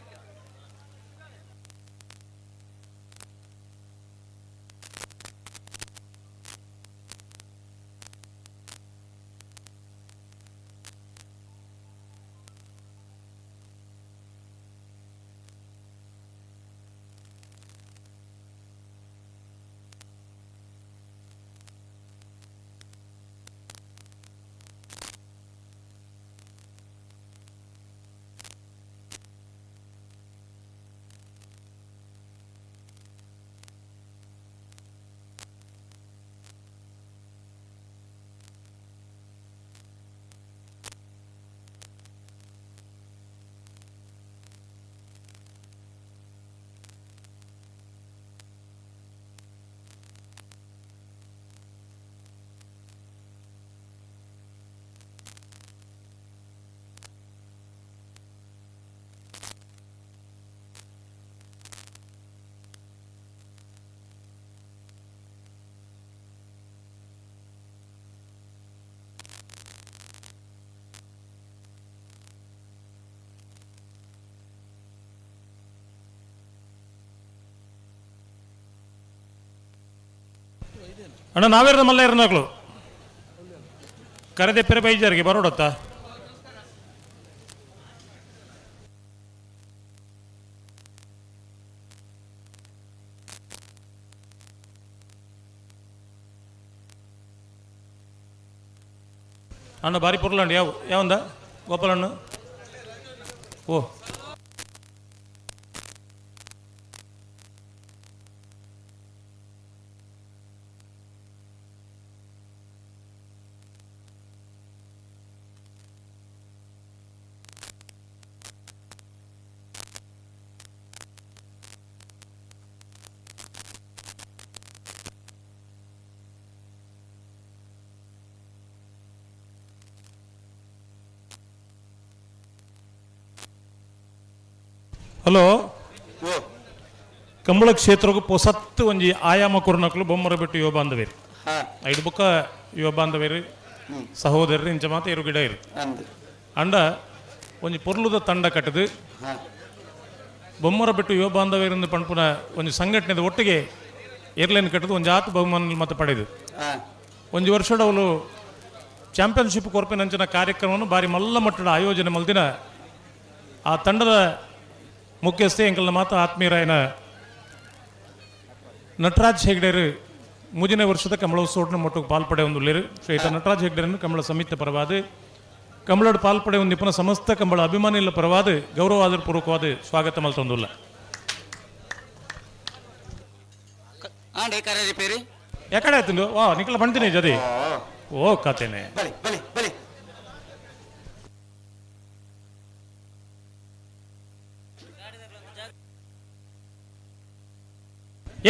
ಅಣ್ಣ ನಾವೇರ್ದ ಮಲ್ಲ ಇರನಾಗ್ಲು ಕರೆದೆ ಪೆರೆ ಬೈಜಾರಿಗೆ ಬರೋಡತ್ತ. ಅಣ್ಣ ಬಾರಿ ಪೊರ್ಲಂಡು ಯಾವ ಯಾವಂದ ಗೋಪಾಲಣ್ಣ ಓ ಹಲೋ ಕಂಬಳ ಕ್ಷೇತ್ರಕ್ಕೂ ಪೊಸತ್ತು ಒಂಜಿ ಆಯಾಮ ಕೊರ್ನಕ್ಲು ಬೊಮ್ಮರ ಬಿಟ್ಟು ಯುವ ಬಾಂಧವೇರು ಐದು ಬೊಕ್ಕ ಯುವ ಬಾಂಧವೇರು ಸಹೋದರರು ಇಂಚ ಮಾತ ಇರು ಗಿಡ ಇರು ಅಂಡ ಒಂಜಿ ಪೊರ್ಲುದ ತಂಡ ಕಟ್ಟದು ಬೊಮ್ಮರ ಬಿಟ್ಟು ಯುವ ಬಾಂಧವೇರಿಂದ ಪಣಪುನ ಒಂಜಿ ಸಂಘಟನೆದ ಒಟ್ಟಿಗೆ ಏರ್ಲೈನ್ ಕಟ್ಟದು ಒಂಜಿ ಆತು ಬಹುಮಾನ ಮತ್ತೆ ಪಡೆದು ಒಂಜಿ ವರ್ಷಡವಲು ಚಾಂಪಿಯನ್ಶಿಪ್ ಕೊರ್ಪಿನಂಚಿನ ಕಾರ್ಯಕ್ರಮವನ್ನು ಬಾರಿ ಮಲ್ಲ ಮಟ್ಟದ ಆಯೋಜನೆ ಮಲ್ದಿನ ಆ ತಂಡದ ಮುಖ್ಯಸ್ಥೆ ಎಂಕಲ್ನ ಮಾತ ಆತ್ಮೀಯರಾಯನ ನಟರಾಜ್ ಹೆಗ್ಡೇರು ಮುಜಿನ ವರ್ಷದ ಕಮಲೋತ್ಸವನ ಮಟ್ಟಕ್ಕೆ ಪಾಲ್ಪಡೆ ಹೊಂದುಳ್ಳೇರು. ಶ್ರೀಯುತ ನಟರಾಜ್ ಹೆಗ್ಡೇರನ್ನು ಕಮಲ ಸಮಿತಿ ಪರವಾದ ಕಮಲೋಡ್ ಪಾಲ್ಪಡೆ ಹೊಂದಿಪ್ಪನ ಸಮಸ್ತ ಕಂಬಳ ಅಭಿಮಾನಿಗಳ ಪರವಾದ ಗೌರವಾದರ ಪೂರ್ವಕವಾದ ಸ್ವಾಗತ ಮಲ್ತೊಂದುಲ್ಲ. ಯಾಕಡೆ ಆಯ್ತು ವಾ ನಿಕಲ ಬಂತೀನಿ ಜದಿ ಓ ಕಾತೇನೆ ಬಲಿ ಬಲಿ ಬಲಿ.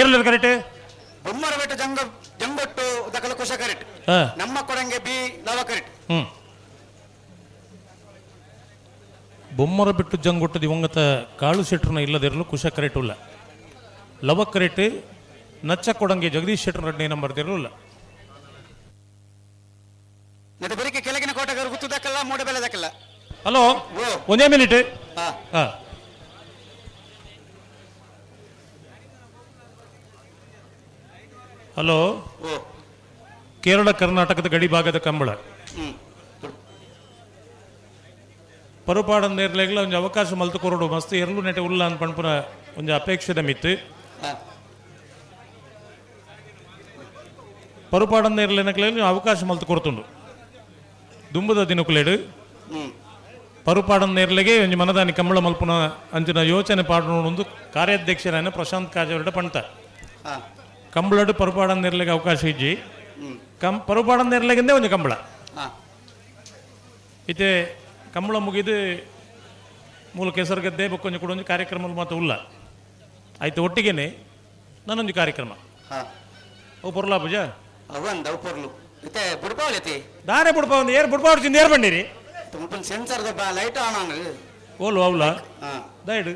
ಏರ್ಲಿಲ್ಲ ಕರೆಕ್ಟ್ ಬೊಮ್ಮರ ಬೆಟ್ಟ ಜಂಗ ಜಂಗೊಟ್ಟು ದಕಲ ಕುಶ ಕರೆಕ್ಟ್. ನಮ್ಮ ಕೊಡಂಗೆ ಬಿ ಲವ ಕರೆಕ್ಟ್. ಬೊಮ್ಮರ ಬಿಟ್ಟು ಜಂಗೊಟ್ಟು ದಿವಂಗತ ಕಾಳು ಶೆಟ್ರನ ಇಲ್ಲದಿರಲು ಕುಶ ಕರೆಕ್ಟ್ ಉಲ್ಲ ಲವ ಕರೆಕ್ಟ್ ನಚ್ಚ ಕೊಡಂಗೆ ಜಗದೀಶ್ ಶೆಟ್ಟರ್ ರೆಡ್ಡಿ ನಂಬರ್ ಇಲ್ಲ. ಮತ್ತೆ ಬೆಳಿಗ್ಗೆ ಕೆಳಗಿನ ಕೋಟೆಗಾರ ಗುತ್ತದಕ್ಕಲ್ಲ ಮೂಡಬೆಲೆ ದಕ್ಕಲ್ಲ. ಹಲೋ ಒಂದೇ ಮಿನಿಟ್. ಹಲೋ ಕೇರಳ ಕರ್ನಾಟಕದ ಗಡಿ ಭಾಗದ ಕಂಬಳ ಪರುಪಾಡಂದೇರ್ಲೆಗ್ಲ ಒಂಜಿ ಅವಕಾಶ ಮಲ್ತು ಕೊರಡು ಮಸ್ತ್ ಎರ್ಲು ನೆಟೆ ಉಲ್ಲ ಅಂದ್ ಪಣ್ಪುನ ಒಂಜಿ ಅಪೇಕ್ಷೆದ ಮಿತ್ತು ಪರುಪಾಡಂದೇರ್ಲೆನಕ್ಲೆ ಅವಕಾಶ ಮಲ್ತು ಕೊರತುಂಡು ದುಂಬುದ ದಿನಕುಲೇಡು ಪರುಪಾಡಂದೇರ್ಲೆಗೆ ಒಂಜಿ ಮನದಾನಿ ಕಂಬಳ ಮಲ್ಪುನ ಅಂಚಿನ ಯೋಚನೆ ಪಾಡೊಂದು ಕಾರ್ಯಾಧ್ಯಕ್ಷರಾಯನ ಪ್ರಶಾಂತ್ ಕಾಜವರಡ ಪಂತ ಕಂಬಳಡು ಪರುಪಾಡಂದೇರ್ಲೆಗೆ ಅವಕಾಶ ಇಜ್ಜಿ ಕಂ ಪರುಪಾಡಂದೇರ್ಲೆಗಿಂದೇ ಒಂಜಿ ಕಂಬಳ ಇತ್ತೆ ಕಂಬಳ ಮುಗಿದು ಮೂಲ ಕೆಸರುಗದ್ದೆ ಬೊಕ್ಕೊಂಜಿ ಕೂಡ ಒಂಜಿ ಕಾರ್ಯಕ್ರಮ ಮಾತ್ರ ಉಲ್ಲ ಆಯ್ತು ಒಟ್ಟಿಗೆನೆ ನಾನೊಂದು ಕಾರ್ಯಕ್ರಮ ಅವು ಪೊರ್ಲಾ ಪೂಜಾ ಅವಂದ ಅವು ಪೊರ್ಲು ಇತ್ತೆ ಬುಡ್ಪಾವಲತಿ ದಾರೆ ಬುಡ್ಪ ಒಂದು ಏರ್ ಬುಡ್ಪಾವಡ್ಚಿಂದ ಏರ್ ಬಂಡಿರಿ ಮುಪ್ಪನ್ ಸೆನ್ಸರ್ ದಬ್ಬ ಲೈಟ್ ಆನ್ ಆನ್ ಓಲು ಅವಲ ದಯಡು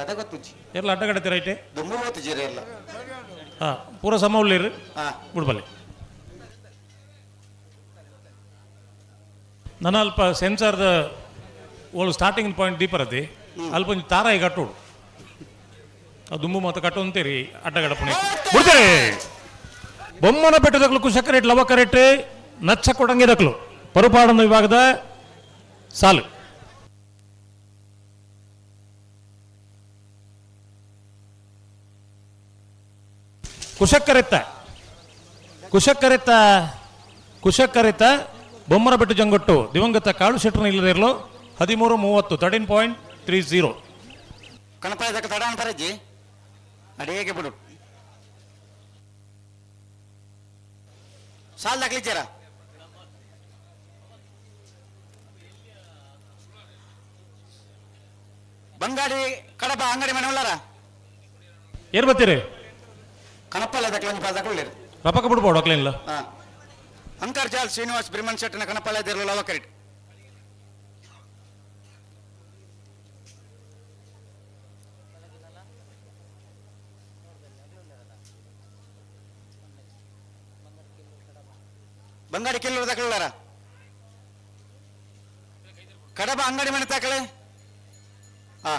ಅದ ಗೊತ್ತುಜ್ಜಿ ಎಲ್ಲ ಅಡ್ಡಗಡತಿ ರೈಟೆ ದುಂಬು ಗೊತ್ತುಜ್ಜಿರಿ ಎಲ್ಲ ಹಾಂ ಪೂರ ಸಮ ಉಳ್ಳೀರು ಬುಡ್ಬಲ್ಲಿ ನನ್ನ ಅಲ್ಪ ಸೆನ್ಸಾರ್ದ ಓಳು ಸ್ಟಾರ್ಟಿಂಗ್ ಪಾಯಿಂಟ್ ದೀಪರತಿ ಅಲ್ಪ ಒಂಜಿ ತಾರಾಯಿ ಕಟ್ಟೋಡು ಅದು ದುಂಬು ಮಾತ ಕಟ್ಟು ಅಂತೀರಿ ಅಡ್ಡಗಡ ಪುಣೆ ಬಿಡ್ತಾರೆ ಬೊಮ್ಮನ ಬೆಟ್ಟದಕ್ಲು ಕುಶಕ ರೇಟ್ ಲವಕ ರೇಟ್ ನಚ್ಚ ಕೊಡಂಗೆ ದಕ್ಲು ಪರುಪಾಡನ ವಿಭಾಗದ ಸಾಲು ಕುಶಕ್ಕರೆತ್ತ ಕುಶಕ್ಕರೆತ್ತ ಕುಶಕ್ಕರೆತ್ತ ಬೊಮ್ಮರ ಬೆಟ್ಟು ಜಂಗೊಟ್ಟು ದಿವಂಗತ ಕಾಳು ಶೆಟ್ಟರ್ನ ಇಲ್ಲದಿರಲು 13:30 13.30. ಕಣಪಾಯದಕ್ಕೆ ತಡ ಅಂತಾರಜ್ಜಿ ಅಡಿಗೆ ಬಿಡು ಸಾಲ್ ದಾಖಲಿಚ್ಚಾರ ಬಂಗಾಡಿ ಕಡಬ ಅಂಗಡಿ ಮನೆ ಉಳ್ಳಾರ ಏರ್ ಬತ್ತೀರಿ ಕಣಪಲ್ಲ ದಕ್ಲ ಒಂಜಿ ಪಾಲ್ ದಾಖಲಿರು ರಪಕ ಬಿಡ್ಬೋದು ಅಕ್ಲೇನಿಲ್ಲ. ಅಂಕರ್ ಜಾಲ್ ಶ್ರೀನಿವಾಸ್ ಬ್ರಿಮನ್ ಶೆಟ್ಟನ ಕಣಪಲ್ಲ ಇದ್ದಿರಲು ಲವ ಕರೆಕ್ಟ್. ಬಂಗಾಡಿ ಕೆಲ್ಲೂರು ದಾಖಲಾರ ಕಡಬ ಅಂಗಡಿ ಮನೆ ದಾಖಲೆ ಹಾ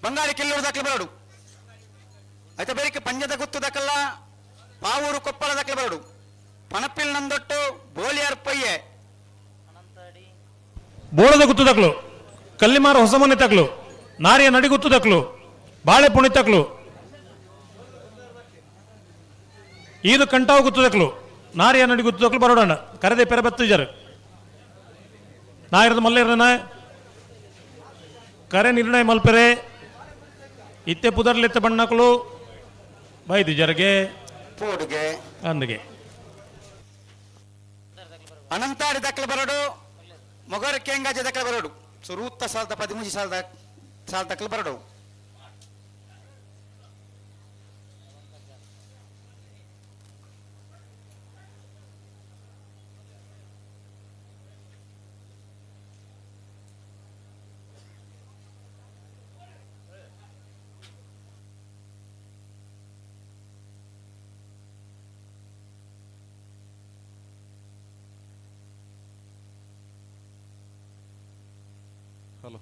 ಬಂಗಾಡಿ ಕೆಲ್ಲೂರು ದಾಖಲೆ ಬರಡು ಆಯ್ತಾ ಬೇರೆ ಪಂಜದ ಗುತ್ತು ದಾಖಲ ಪಾವೂರು ಕೊಪ್ಪಳ ದಾಖಲೆ ಬರಡು ಪಣಪಿಲ್ ನಂದೊಟ್ಟು ಬೋಲಿಯಾರ್ ಪೊಯ್ಯೆ ಬೋಳದ ಗುತ್ತು ದಾಖಲು ಕಲ್ಲಿಮಾರ ಹೊಸಮನೆ ತಕ್ಲು ನಾರಿಯ ನಡಿಗುತ್ತು ದಾಖಲು ಬಾಳೆ ಪುಣಿ ತಕ್ಲು ಈದು ಕಂಟಾವು ಗುತ್ತು ದಾಖಲು ನಾರಿಯ ನಡಿಗುತ್ತು ದಾಖಲು ಬರೋಡಣ್ಣ ಕರೆದೆ ಪೆರೆ ಬತ್ತಿಜರು ನಾಯಿರದ ಮಲ್ಲೇರನ ಕರೆ ನಿರ್ಣಯ ಮಲ್ಪೆರೆ ಇತ್ತೆ ಪುದರ್ಲೆತ್ತ ಬಣ್ಣಕಲು ಬೈದು ಜರಗೆ ಪೋಡುಗೆ ಅಂದಿಗೆ ಅನಂತಾಡಿ ದಾಖಲೆ ಬರಡು ಮೊಗರ ಕೇಂಗಾಜೆ ದಾಖಲೆ ಬರಡು ಸುರೂತ್ತ ಸಾಲದ 13 ಸಾಲದ ಸಾಲ ದಾಖಲೆ ಬರಡು ಹಲೋ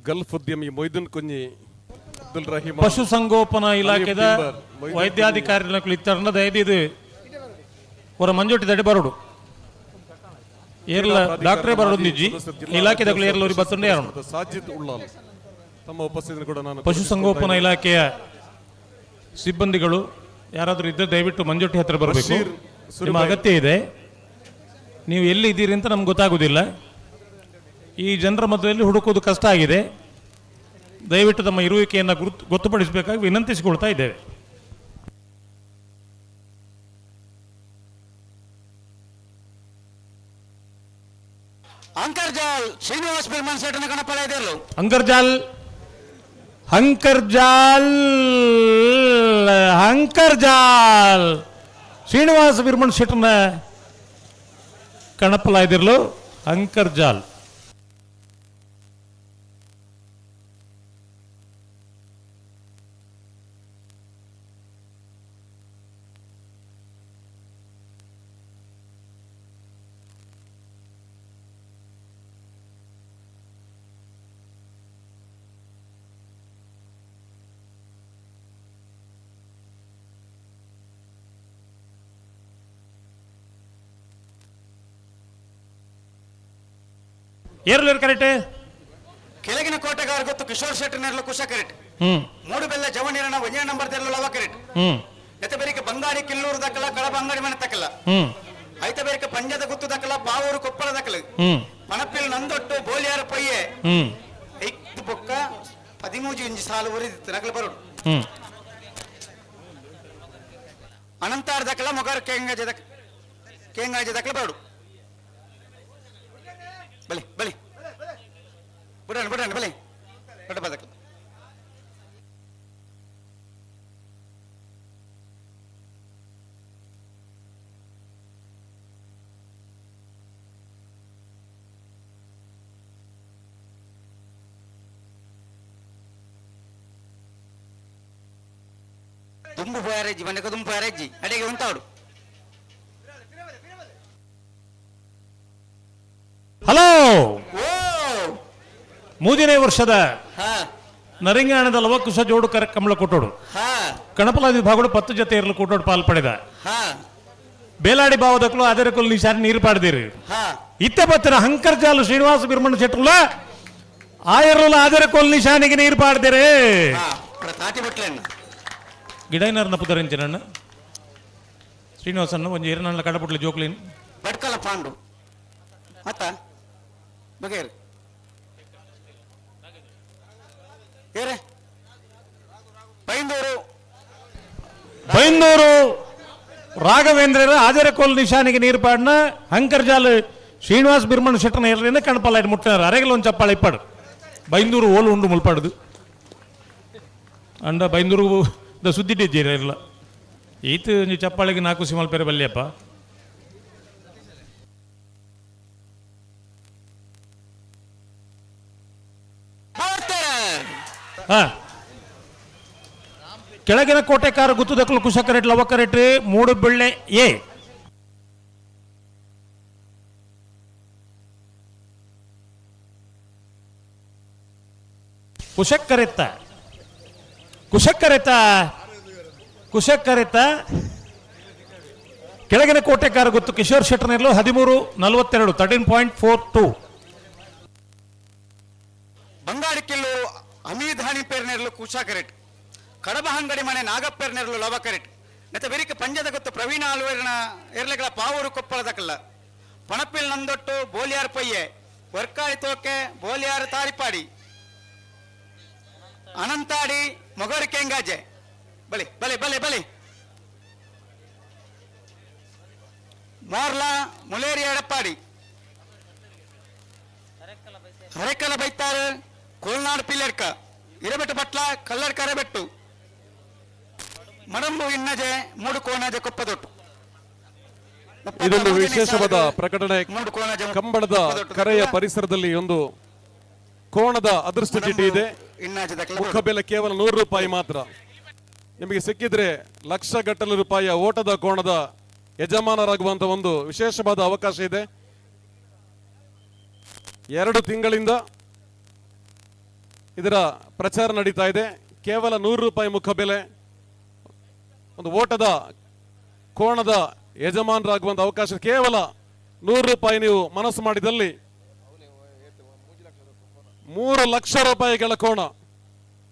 ಗಲ್ಫ್ ಉದ್ಯಮಿ ಮೊಯ್ದುನ್ ಕುഞ്ഞಿ ಅಬ್ದುಲ್ ರಹೀಮ್, ಪಶುಸಂಗೋಪನಾ ಇಲಾಖೆದ ವೈದ್ಯಾಧಿಕಾರಿಗಳು ಇತ್ತರನ್ನ ದಯದಿದು ಅವರ ಮಂಜೋಟಿ ದಡೆ ಬರೋಡು. ಏರ್ಲ ಡಾಕ್ಟ್ರೇ ಬರೋಡು ನಿಜ್ಜಿ ಇಲಾಖೆದಗಳು ಏರ್ಲ ಅವ್ರಿಗೆ ಬತ್ತುಂಡೆ ಯಾರು ಸಾಜಿದ್ ಉಳ್ಳಾಲ್ ತಮ್ಮ ಉಪಸ್ಥಿತಿ ಕೂಡ ನಾನು ಪಶುಸಂಗೋಪನಾ ಇಲಾಖೆಯ ಸಿಬ್ಬಂದಿಗಳು ಯಾರಾದರೂ ಇದ್ದರೆ ದಯವಿಟ್ಟು ಮಂಜೋಟಿ ಹತ್ರ ಬರಬೇಕು. ಬಶೀರ್ ನಿಮ್ಮ ಅಗತ್ಯ ಇದೆ. ನೀವು ಎಲ್ಲಿ ಇದ್ದೀರಿ ಅಂತ ನಮ್ಗೆ ಗೊತ್ತಾಗೋದಿಲ್ಲ. ಈ ಜನರ ಮಧ್ಯದಲ್ಲಿ ಹುಡುಕೋದು ಕಷ್ಟ ಆಗಿದೆ. ದಯವಿಟ್ಟು ತಮ್ಮ ಇರುವಿಕೆಯನ್ನು ಗೊತ್ತುಪಡಿಸಬೇಕಾಗಿ ವಿನಂತಿಸಿಕೊಳ್ತಾ ಇದ್ದೇವೆ. ಅಂಕರ್ಜಾಲ್ ಶ್ರೀನಿವಾಸ್ ಬಿರ್ಮನ್ ಸೇಟನ ಗಣಪಲ ಇದ್ದರು. ಅಂಕರ್ಜಾಲ್ ಅಂಕರ್ಜಾಲ್ ಅಂಕರ್ಜಾಲ್ ಶ್ರೀನಿವಾಸ ಬಿರ್ಮನ್ ಶೆಟ್ಟನ ಕಣಪಲ ಇದ್ದಿರಲು ಅಂಕರ್ಜಾಲ್. ಏರ್ಲೇರ್ ಕರೆಕ್ಟ್. ಕೆಳಗಿನ ಕೋಟೆಗಾರ ಗೊತ್ತು ಕಿಶೋರ್ ಶೆಟ್ಟಿ ನೆರಳು ಕುಶ ಕರೆಕ್ಟ್. ಮೂಡುಬೆಲ್ಲ ಜವನೀರನ ಒಂದೇ ನಂಬರ್ ತೆರಳು ಲವ ಕರೆಕ್ಟ್. ಎತ್ತ ಬೇರಿಕೆ ಬಂಗಾಡಿ ಕಿಲ್ಲೂರು ದಕ್ಕಲ ಕಳಬ ಅಂಗಡಿ ಮನೆ ತಕ್ಕಲ. ಐತ ಬೇರಿಕೆ ಪಂಜದ ಗುತ್ತು ದಕ್ಕಲ ಪಾವೂರು ಕೊಪ್ಪಳ ದಕ್ಕಲ. ಪಣಪಿಲ್ ನಂದೊಟ್ಟು ಬೋಲಿಯಾರ ಪೊಯ್ಯೆ. ಐದು ಬೊಕ್ಕ 13 ಇಂಚು ಸಾಲು ಉರಿದಿತ್ತು ನಕಲು ಬರೋಡು. ಅನಂತಾರ ದಕ್ಕಲ ಮೊಗರ್ ಕೇಂಗಾಜ ಕೇಂಗಾಜ ದಕ್ಕಲ ಬರೋಡು. ಬಲಿ ಬಲಿ ಬಿಡೋಣ ಬಿಡೋಣ ಬಲಿ ದೊಡ್ಡ ಬದಕಲ. ದುಂಬು ಪೋಯಾರೆಜ್ಜಿ ಬಂಡೆಕ ದುಂಬು ಪೋಯಾರೆಜ್ಜಿ ಅಡಿಗೆ ಉಂಟಾಡು. ಹಲೋ, ಮೂರನೇ ವರ್ಷದ ನರಿಂಗಾಣದ ಲವಕುಶ ಜೋಡು ಕರ ಕಮಲ ಕೊಟ್ಟೋಡು ಕಣಪಲ ವಿಭಾಗಡು 10 ಜೊತೆ ಇರಲು ಕೊಟ್ಟೋಡು ಪಾಲ್ ಪಡೆದ ಬೇಲಾಡಿ ಭಾವದಕ್ಕಲು ಅದರಕುಲು ನಿಶಾನ್ ನೀರು ಪಾಡ್ದಿರಿ ಇತ್ತ ಬತ್ತಿನ ಹಂಕರ್ಜಾಲು ಶ್ರೀನಿವಾಸ ಬಿರ್ಮಣ್ಣ ಶೆಟ್ಟುಲ ಆಯರ್ಲ ಅದರಕೊಲ್ ನಿಶಾನಿಗೆ ನೀರು ಪಾಡ್ದಿರಿ. ಗಿಡೈನರ್ನ ಪುದರಿಂಚಿನಣ್ಣ ಶ್ರೀನಿವಾಸಣ್ಣ ಒಂಜಿ ಎರನಣ್ಣ ಕಡಪುಟ್ಲ ಜೋಕ್ಲಿನ್ ಬಡ್ಕಲ ಪಾಂಡು ಅತ್ತ ಬಗೇರಿ ಏರೆ ಬೈಂದೂರು ಬೈಂದೂರು ರಾಘವೇಂದ್ರರ ಆಜರಕೋಲ್ ನಿಶಾನಿಗೆ ನೀರು ಪಾಡಿನ ಹಂಕರ್ಜಾಲ್ ಶ್ರೀನಿವಾಸ್ ಬಿರ್ಮಣ್ಣ ಶೆಟ್ಟನ ಎರರಿಂದ ಕಣಪಲ್ಲ ಮುಟ್ಟಿನಾರ ಅರೆಗಲ ಒಂದು ಚಪ್ಪಾಳೆ ಇಪ್ಪಾಡು. ಬೈಂದೂರು ಓಲು ಉಂಡು ಮುಲ್ಪಾಡುದು ಅಂಡ ಬೈಂದೂರು the ಸುದ್ದಿಟ್ಟಿದ್ದೀರ ಇಲ್ಲ ಈತ ಒಂಜಿ ಚಪ್ಪಾಳಿಗೆ 4 ಸಿಮಲ್ ಪೇರೆ ಬಲ್ಯಪ್ಪ. ಕೆಳಗಿನ ಕೋಟೆಕಾರ ಗುತ್ತುದಕ್ಕಲು ಕುಶಕರೆಟ್ ಲವಕರೆಟ್ ಮೂಡುಬಿಳ್ಳೆ ಎ ಕುಶಕ್ಕರೆತ್ತ ಕುಶಕ್ಕರೆತ್ತ ಕುಶಕ್ಕರೆತ್ತ ಕೆಳಗಿನ ಕೋಟೆಕಾರ ಗುತ್ತು ಕಿಶೋರ್ ಶೆಟ್ಟರ್ನೆಲ್ಲೂ 13:42 13.42. ಬಂಗಾಡಿಕಿಲ್ಲು ಹಮೀದ್ ಹಣಿ ಪೇರ್ನೆರ್ಲು ಕುಶಾ ಕರೆಟ್ ಕಡಬ ಅಂಗಡಿ ಮನೆ ನಾಗಪ್ಪೇರ್ನೆರ್ಲು ಲವ ಕರೆಟ್ ನೆತ ಬೆರಿಕೆ ಪಂಜದ ಗೊತ್ತು ಪ್ರವೀಣ ಆಳ್ವೇರ್ನ ಎರ್ಲೆಗಳ ಪಾವೂರು ಕೊಪ್ಪಳದಕಲ್ಲ ಪಣಪಿಲ್ ನಂದೊಟ್ಟು ಬೋಲಿಯಾರ್ ಪೊಯ್ಯೆ ವರ್ಕಾಳಿ ತೋಕೆ ಬೋಲಿಯಾರ್ ತಾರಿಪಾಡಿ ಅನಂತಾಡಿ ಮೊಗರು ಕೆಂಗಾಜೆ ಬಲಿ ಬಲಿ ಬಲಿ ಬಲಿ ಮೋರ್ಲಾ ಮುಲೇರಿ ಎಡಪ್ಪಾಡಿ ಹರೆಕಲ ಬೈತಾರು ಕೋಲ್ನಾಡು ಪಿಲ್ಲರ್ಕ ಇರಬೆಟ್ಟು ಪಟ್ಲ ಕಲ್ಲರ್ಕ ಅರೆಬೆಟ್ಟು ಮಡಂಬು ಇನ್ನಜೆ ಮೂಡು ಕೋಣಜೆ ಕೊಪ್ಪದೊಟ್ಟು. ಇದೊಂದು ವಿಶೇಷವಾದ ಪ್ರಕಟಣೆ. ಕಂಬಳದ ಕರೆಯ ಪರಿಸರದಲ್ಲಿ ಒಂದು ಕೋಣದ ಅದೃಷ್ಟ ಚೀಟಿ ಇದೆ. ಮುಖ ಬೆಲೆ ಕೇವಲ 100 ರೂಪಾಯಿ ಮಾತ್ರ. ನಿಮಗೆ ಸಿಕ್ಕಿದ್ರೆ ಲಕ್ಷ ಗಟ್ಟಲೆ ರೂಪಾಯಿಯ ಓಟದ ಕೋಣದ ಯಜಮಾನರಾಗುವಂತ ಒಂದು ವಿಶೇಷವಾದ ಅವಕಾಶ ಇದೆ. 2 ತಿಂಗಳಿಂದ ಇದರ ಪ್ರಚಾರ ನಡೀತಾ ಇದೆ. ಕೇವಲ 100 ರೂಪಾಯಿ ಮುಖಬೆಲೆ. ಒಂದು ಓಟದ ಕೋಣದ ಯಜಮಾನರಾಗುವಂತ ಅವಕಾಶ ಕೇವಲ 100 ರೂಪಾಯಿ. ನೀವು ಮನಸ್ಸು ಮಾಡಿದಲ್ಲಿ 3 ಲಕ್ಷ ರೂಪಾಯಿಗಳ ಕೋಣ,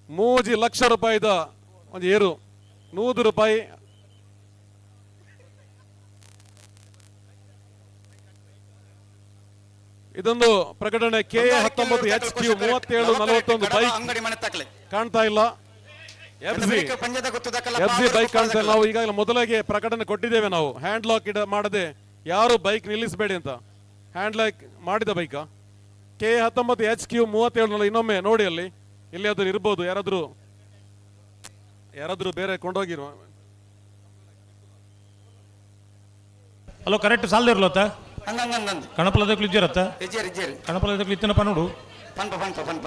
3 ಲಕ್ಷ ರೂಪಾಯಿದ ಒಂದು ಏರು, 100 ರೂಪಾಯಿ. ಇದೊಂದು ಪ್ರಕಟಣೆ. ಕೆ 19 HQ 3741 bike ಕಾಣ್ತಾ ಇಲ್ಲ. ಎಫ್ ಬೈಕ್ ಕಾಣ್ತಾ ಇಲ್ಲ. ನಾವು ಈಗಾಗಲೇ ಮೊದಲಿಗೆ ಪ್ರಕಟಣೆ ಕೊಟ್ಟಿದ್ದೇವೆ. ನಾವು ಹ್ಯಾಂಡ್ ಲಾಕ್ ಇಡ ಮಾಡದೆ ಯಾರು ಬೈಕ್ ನಿಲ್ಲಿಸಬೇಡಿ ಅಂತ. ಹ್ಯಾಂಡ್ ಲಾಕ್ ಮಾಡಿದ ಬೈಕ್ ಕೆ 19 HQ 37 ಇನ್ನೊಮ್ಮೆ ನೋಡಿ, ಅಲ್ಲಿ ಎಲ್ಲಿಯಾದ್ರೂ ಇರ್ಬೋದು. ಯಾರಾದ್ರೂ ಯಾರಾದ್ರೂ ಬೇರೆ ಕೊಂಡೋಗಿರುವ. ಹಲೋ, ಕರೆಕ್ಟ್ ಸಾಲದಿರ್ಲತ್ತ ಕಣಪಲದಕ್ಲು ಇಜ್ಜಿರತ್ತ ಕಣಪಲದಕ್ಲು ಇತ್ತನಪ್ಪ ನೋಡು.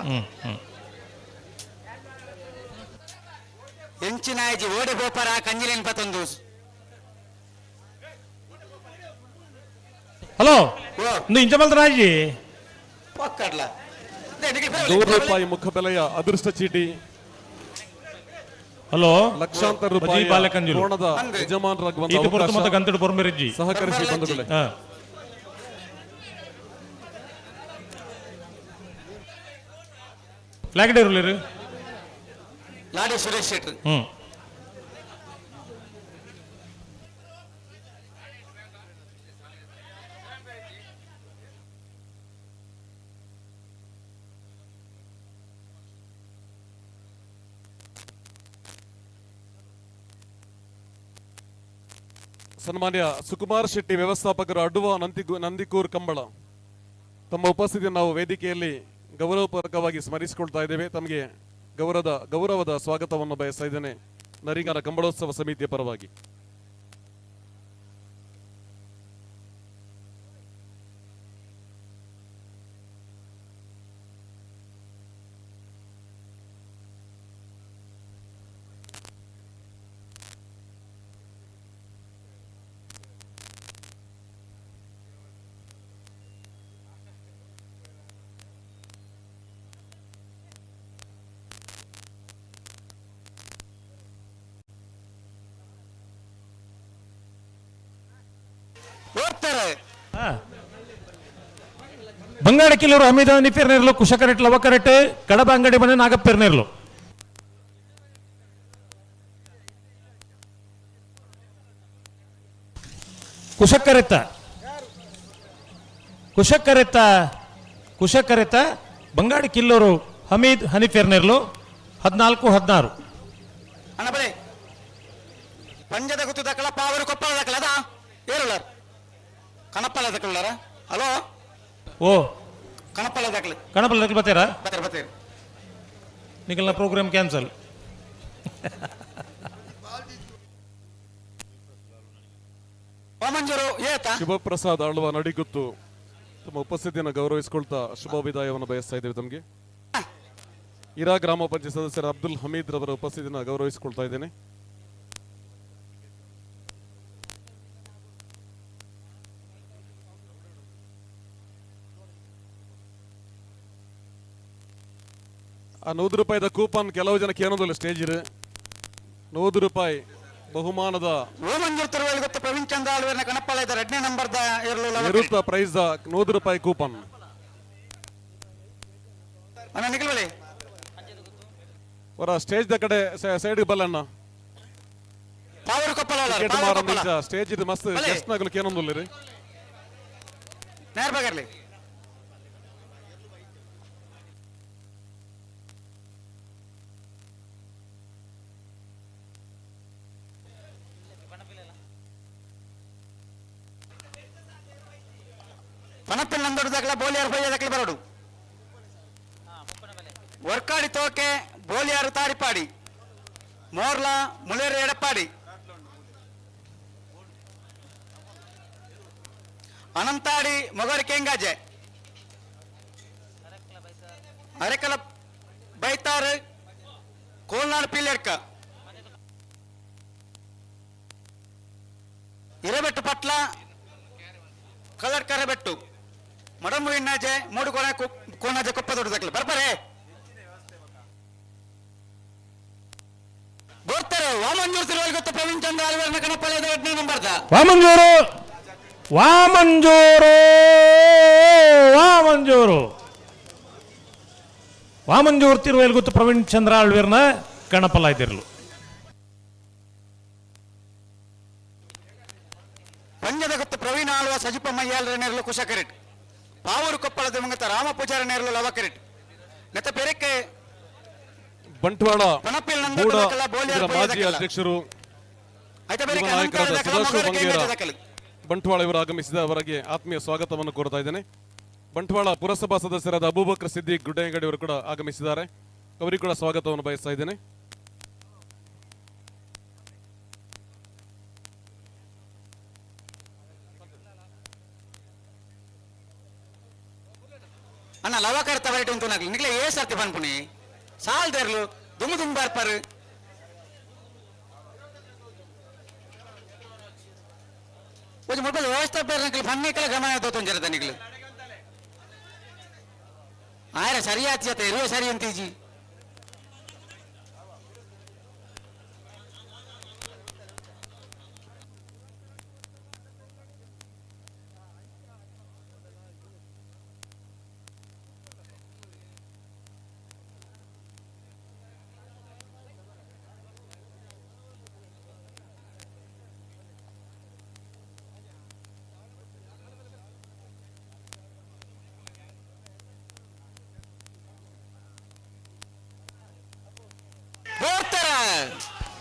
ಹ್ಮ್ ಹ್ಮ್ ಎಂಚಿನಾಯಜಿ ಓಡಿ ಗೋಪರ ಕಂಜಿಲೇನ್ ಪತ್ತೊಂದು. ಹಲೋ, ಇಂಚಮಲ್ತರಾಜಿ ಪಕ್ಕಡ್ಲ 100 ರೂಪಾಯಿ ಮುಖಬೆಲೆಯ ಅದೃಷ್ಟ ಚೀಟಿ. ಹಲೋ, ಲಕ್ಷಾಂತರ ರೂಪಾಯಿ ಕೋಣದ ಯಜಮಾನರಾಗುವಂತ ಅವಕಾಶ. ಸಹಕರಿಸಿ ಬಂಧುಗಳೇ. ಫ್ಲಾಗ್ ಡೇರುಲೇರು ಲಾಡಿ ಸುರೇಶ್ ಶೆಟ್ಟಿ. ಸನ್ಮಾನ್ಯ ಸುಕುಮಾರ್ ಶೆಟ್ಟಿ, ವ್ಯವಸ್ಥಾಪಕರು, ಅಡ್ಡುವ ನಂದಿಕೂರ್ ಕಂಬಳ, ತಮ್ಮ ಉಪಸ್ಥಿತಿಯನ್ನು ನಾವು ವೇದಿಕೆಯಲ್ಲಿ ಗೌರವಪೂರ್ವಕವಾಗಿ ಸ್ಮರಿಸಿಕೊಳ್ತಾ ಇದ್ದೇವೆ. ತಮಗೆ ಗೌರವದ ಸ್ವಾಗತವನ್ನು ಬಯಸ್ತಾ ಇದ್ದೇನೆ ನರಿಂಗನ ಕಂಬಳೋತ್ಸವ ಸಮಿತಿಯ ಪರವಾಗಿ. ಬಂಗಾಡ ಕಿಲ್ಲೂರು ಹಮೀದ ನಿಫಿರ್ನೇರ್ಲು ಕುಶಕರೆಟ್ ಲವಕರೆಟ್ ಕಡಬ ಅಂಗಡಿ ಮನೆ ನಾಗಪ್ಪೆರ್ನೇರ್ಲು. ಕುಶಕರೆತ್ತ ಕುಶಕರೆತ್ತ ಕುಶಕರೆತ್ತ ಬಂಗಾಡಿ ಕಿಲ್ಲೂರು ಹಮೀದ್ ಹನಿಫೆರ್ನೇರ್ಲು 14 16. ಅಣ್ಣ ಬಳೆ ಪಂಜದ ಗುತ್ತು ದಕ್ಕಲ ಪಾವರು ಕೊಪ್ಪಳ ದಕ್ಕಲ ಅದಾ ಏರುಳ್ಳಾರ ಕಣಪ್ಪಲ ದಕ್ಕಲಾರ. ಹಲೋ, ಓ ಕಣಪ್ಪಲ ದಕ್ಕಲ ಕಣಪ್ಪಲ ದಕ್ಕಲ ಬತ್ತೀರಾ? ಬತ್ತೀರ ಬತ್ತೀರ. ನಿಗಲ್ನ ಪ್ರೋಗ್ರಾಮ್ ಕ್ಯಾನ್ಸಲ್. ಶಿವಪ್ರಸಾದ್ ಆಳ್ವ ನಡಿಗುತ್ತು ತಮ್ಮ ಉಪಸ್ಥಿತಿಯನ್ನು ಗೌರವಿಸಿಕೊಳ್ತಾ ಶುಭ ವಿದಾಯವನ್ನು ಬಯಸ್ತಾ ಇದ್ದೇವೆ ತಮಗೆ. ಇರಾ ಗ್ರಾಮ ಪಂಚಾಯತ್ ಸದಸ್ಯರ ಅಬ್ದುಲ್ ಹಮೀದ್ ರವರ ಉಪಸ್ಥಿತಿಯನ್ನು ಗೌರವಿಸಿಕೊಳ್ತಾ ಇದ್ದೇನೆ. ಆ 100 ರೂಪಾಯಿದ ಕೂಪನ್ ಕೆಲವು ಜನಕ್ಕೆ ಏನೊಂದಿಲ್ಲ ಸ್ಟೇಜ್ 100 ರೂಪಾಯಿ ಬಹುಮಾನದ ಪ್ರವೀಣ್ ಚಂದ್ರ ಆಳ್ವೇರ್ನ ಕಣಪ್ಪಳ ಇದ್ದಾರೆ 2ನೇ ನಂಬರ್ದ ವಿರುದ್ಧ ಪ್ರೈಸ್ 100 ರೂಪಾಯಿ ಕೂಪನ್. ಅವರ ಸ್ಟೇಜ್ the ಕಡೆ ಸೈಡ್ ಬಲ್ಲಣ್ಣ ಸ್ಟೇಜ್ ಇದು ಮಸ್ತ್ ಗೆಸ್ಟ್ ನಗಲು ಏನೊಂದಿಲ್ಲ ರೀ. ನೇರ ಬಗರ್ಲಿ ಪಣಪಿಲ್ ನಂದೊಡ್ಡದಾಗಲ ಬೋಲಿಯಾರು ಬಯ್ಯದಕ್ಕಲ ಬರೋಡು ವರ್ಕಾಡಿ ತೋಕೆ ಬೋಲಿಯಾರು ತಾರಿಪಾಡಿ ಮೋರ್ಲಾ ಮುಲೇರು ಎಡಪ್ಪಾಡಿ ಅನಂತಾಡಿ ಮೊಗರಿ ಕೆಂಗಾಜೆ ಅರೆಕಲ ಬೈತಾರು ಕೋಲ್ನಾಡು ಪಿಲ್ಲೆಡ್ಕ ಇರಬೆಟ್ಟು ಪಟ್ಲ ಕಲ್ಲಡ್ಕರಬೆಟ್ಟು ಮಡಮು ಇನ್ನಾಜೆ ಮೂಡುಗೋಣ ಕೋನಾಜೆ ಕೊಪ್ಪ ದೊಡ್ಡದಕ್ಲ ಬರ್ಬರೇ. ಬೋರ್ತಾರೆ ವಾಮಂಜೂರು ತಿರುವಲ್ ಗೊತ್ತು ಪ್ರವೀಣ್ ಚಂದ್ರ ಆಳ್ವೇರ್ನ ಕಣಪಲಯದ ಎರಡನೇ ನಂಬರ್ದ. ವಾಮಂಜೂರು, ವಾಮಂಜೂರು, ವಾಮಂಜೂರು, ವಾಮಂಜೂರು ತಿರುವಲ್ ಗೊತ್ತು ಪ್ರವೀಣ್ ಚಂದ್ರ ಆಳ್ವೇರ್ನ ಗಣಪಲಾಯ್ತಿರ್ಲು. ಪಂಜದ ಗೊತ್ತು ಪ್ರವೀಣ್ ಆಳ್ವ ಸಜಿಪ ಮಯ್ಯಾಲ್ರ ನೇರ್ಲು ಕುಶಕರೆಟ್. ಪಾವೂರು ಕೊಪ್ಪಳದ ಮುಂಗತ ರಾಮ ಪೂಜಾರ ನೇರ್ಲು ಲವಕರೆಟ್. ನೆತ್ತ ಪೆರಕ್ಕೆ ಬಂಟ್ವಾಳ ಪಣಪಿಲ್ ಬೂಡ ನಂದಕಲ ಬೋಲಿಯಾರ್ ಇದರ ಮಾಜಿ ಪೊಯ್ಯದಕಲ. ಅಧ್ಯಕ್ಷರು ಐತ ಬೇರೆ ಯುವ ನಾಯಕರಾದ ಅನಂತರ ಸದಾಶಿವ ಮೊಗರ ಬಂಗೇರ ಕೇಂದ್ರದಕಲು. ಬಂಟ್ವಾಳ ಇವರು ಆಗಮಿಸಿದ ಅವರಿಗೆ ಆತ್ಮೀಯ ಸ್ವಾಗತವನ್ನು ಕೋರ್ತಾ ಇದ್ದೇನೆ. ಬಂಟ್ವಾಳ ಪುರಸಭಾ ಸದಸ್ಯರಾದ ಅಬೂಬಕರ್ ಸಿದ್ದಿಕ್ ಗುಡ್ಡೆಂಗಡಿ ಅವರು ಕೂಡ ಆಗಮಿಸಿದ್ದಾರೆ. ಅವರಿಗೂ ಕೂಡ ಸ್ವಾಗತವನ್ನು ಬಯಸ್ತಾ ಇದ್ದೇನೆ. ಅಣ್ಣ ಲವಕರ್ತ ಬರಟು ಉಂಟು ನಾಗ್ಲಿ ನಿಗ್ಲೆ ಏ ಸರ್ತಿ ಪನ್ಪುನಿ ಸಾಲ್ ದೇರ್ಲು ದುಮ್ಮು ದುಮ್ಮು ಬರ್ಪಾರು. ಒಂಜಿ ಮುಲ್ಪ ವ್ಯವಸ್ಥೆ ಬೇರೆ ನಕಲಿ ಫನ್ನಿಕಲ ಗಮನ ತೋತೊಂಜರದ ನಿಗ್ಲು ಆಯ್ರ ಸರಿ ಆಚೆ ಇರುವ ಸರಿ ಅಂತೀಜಿ.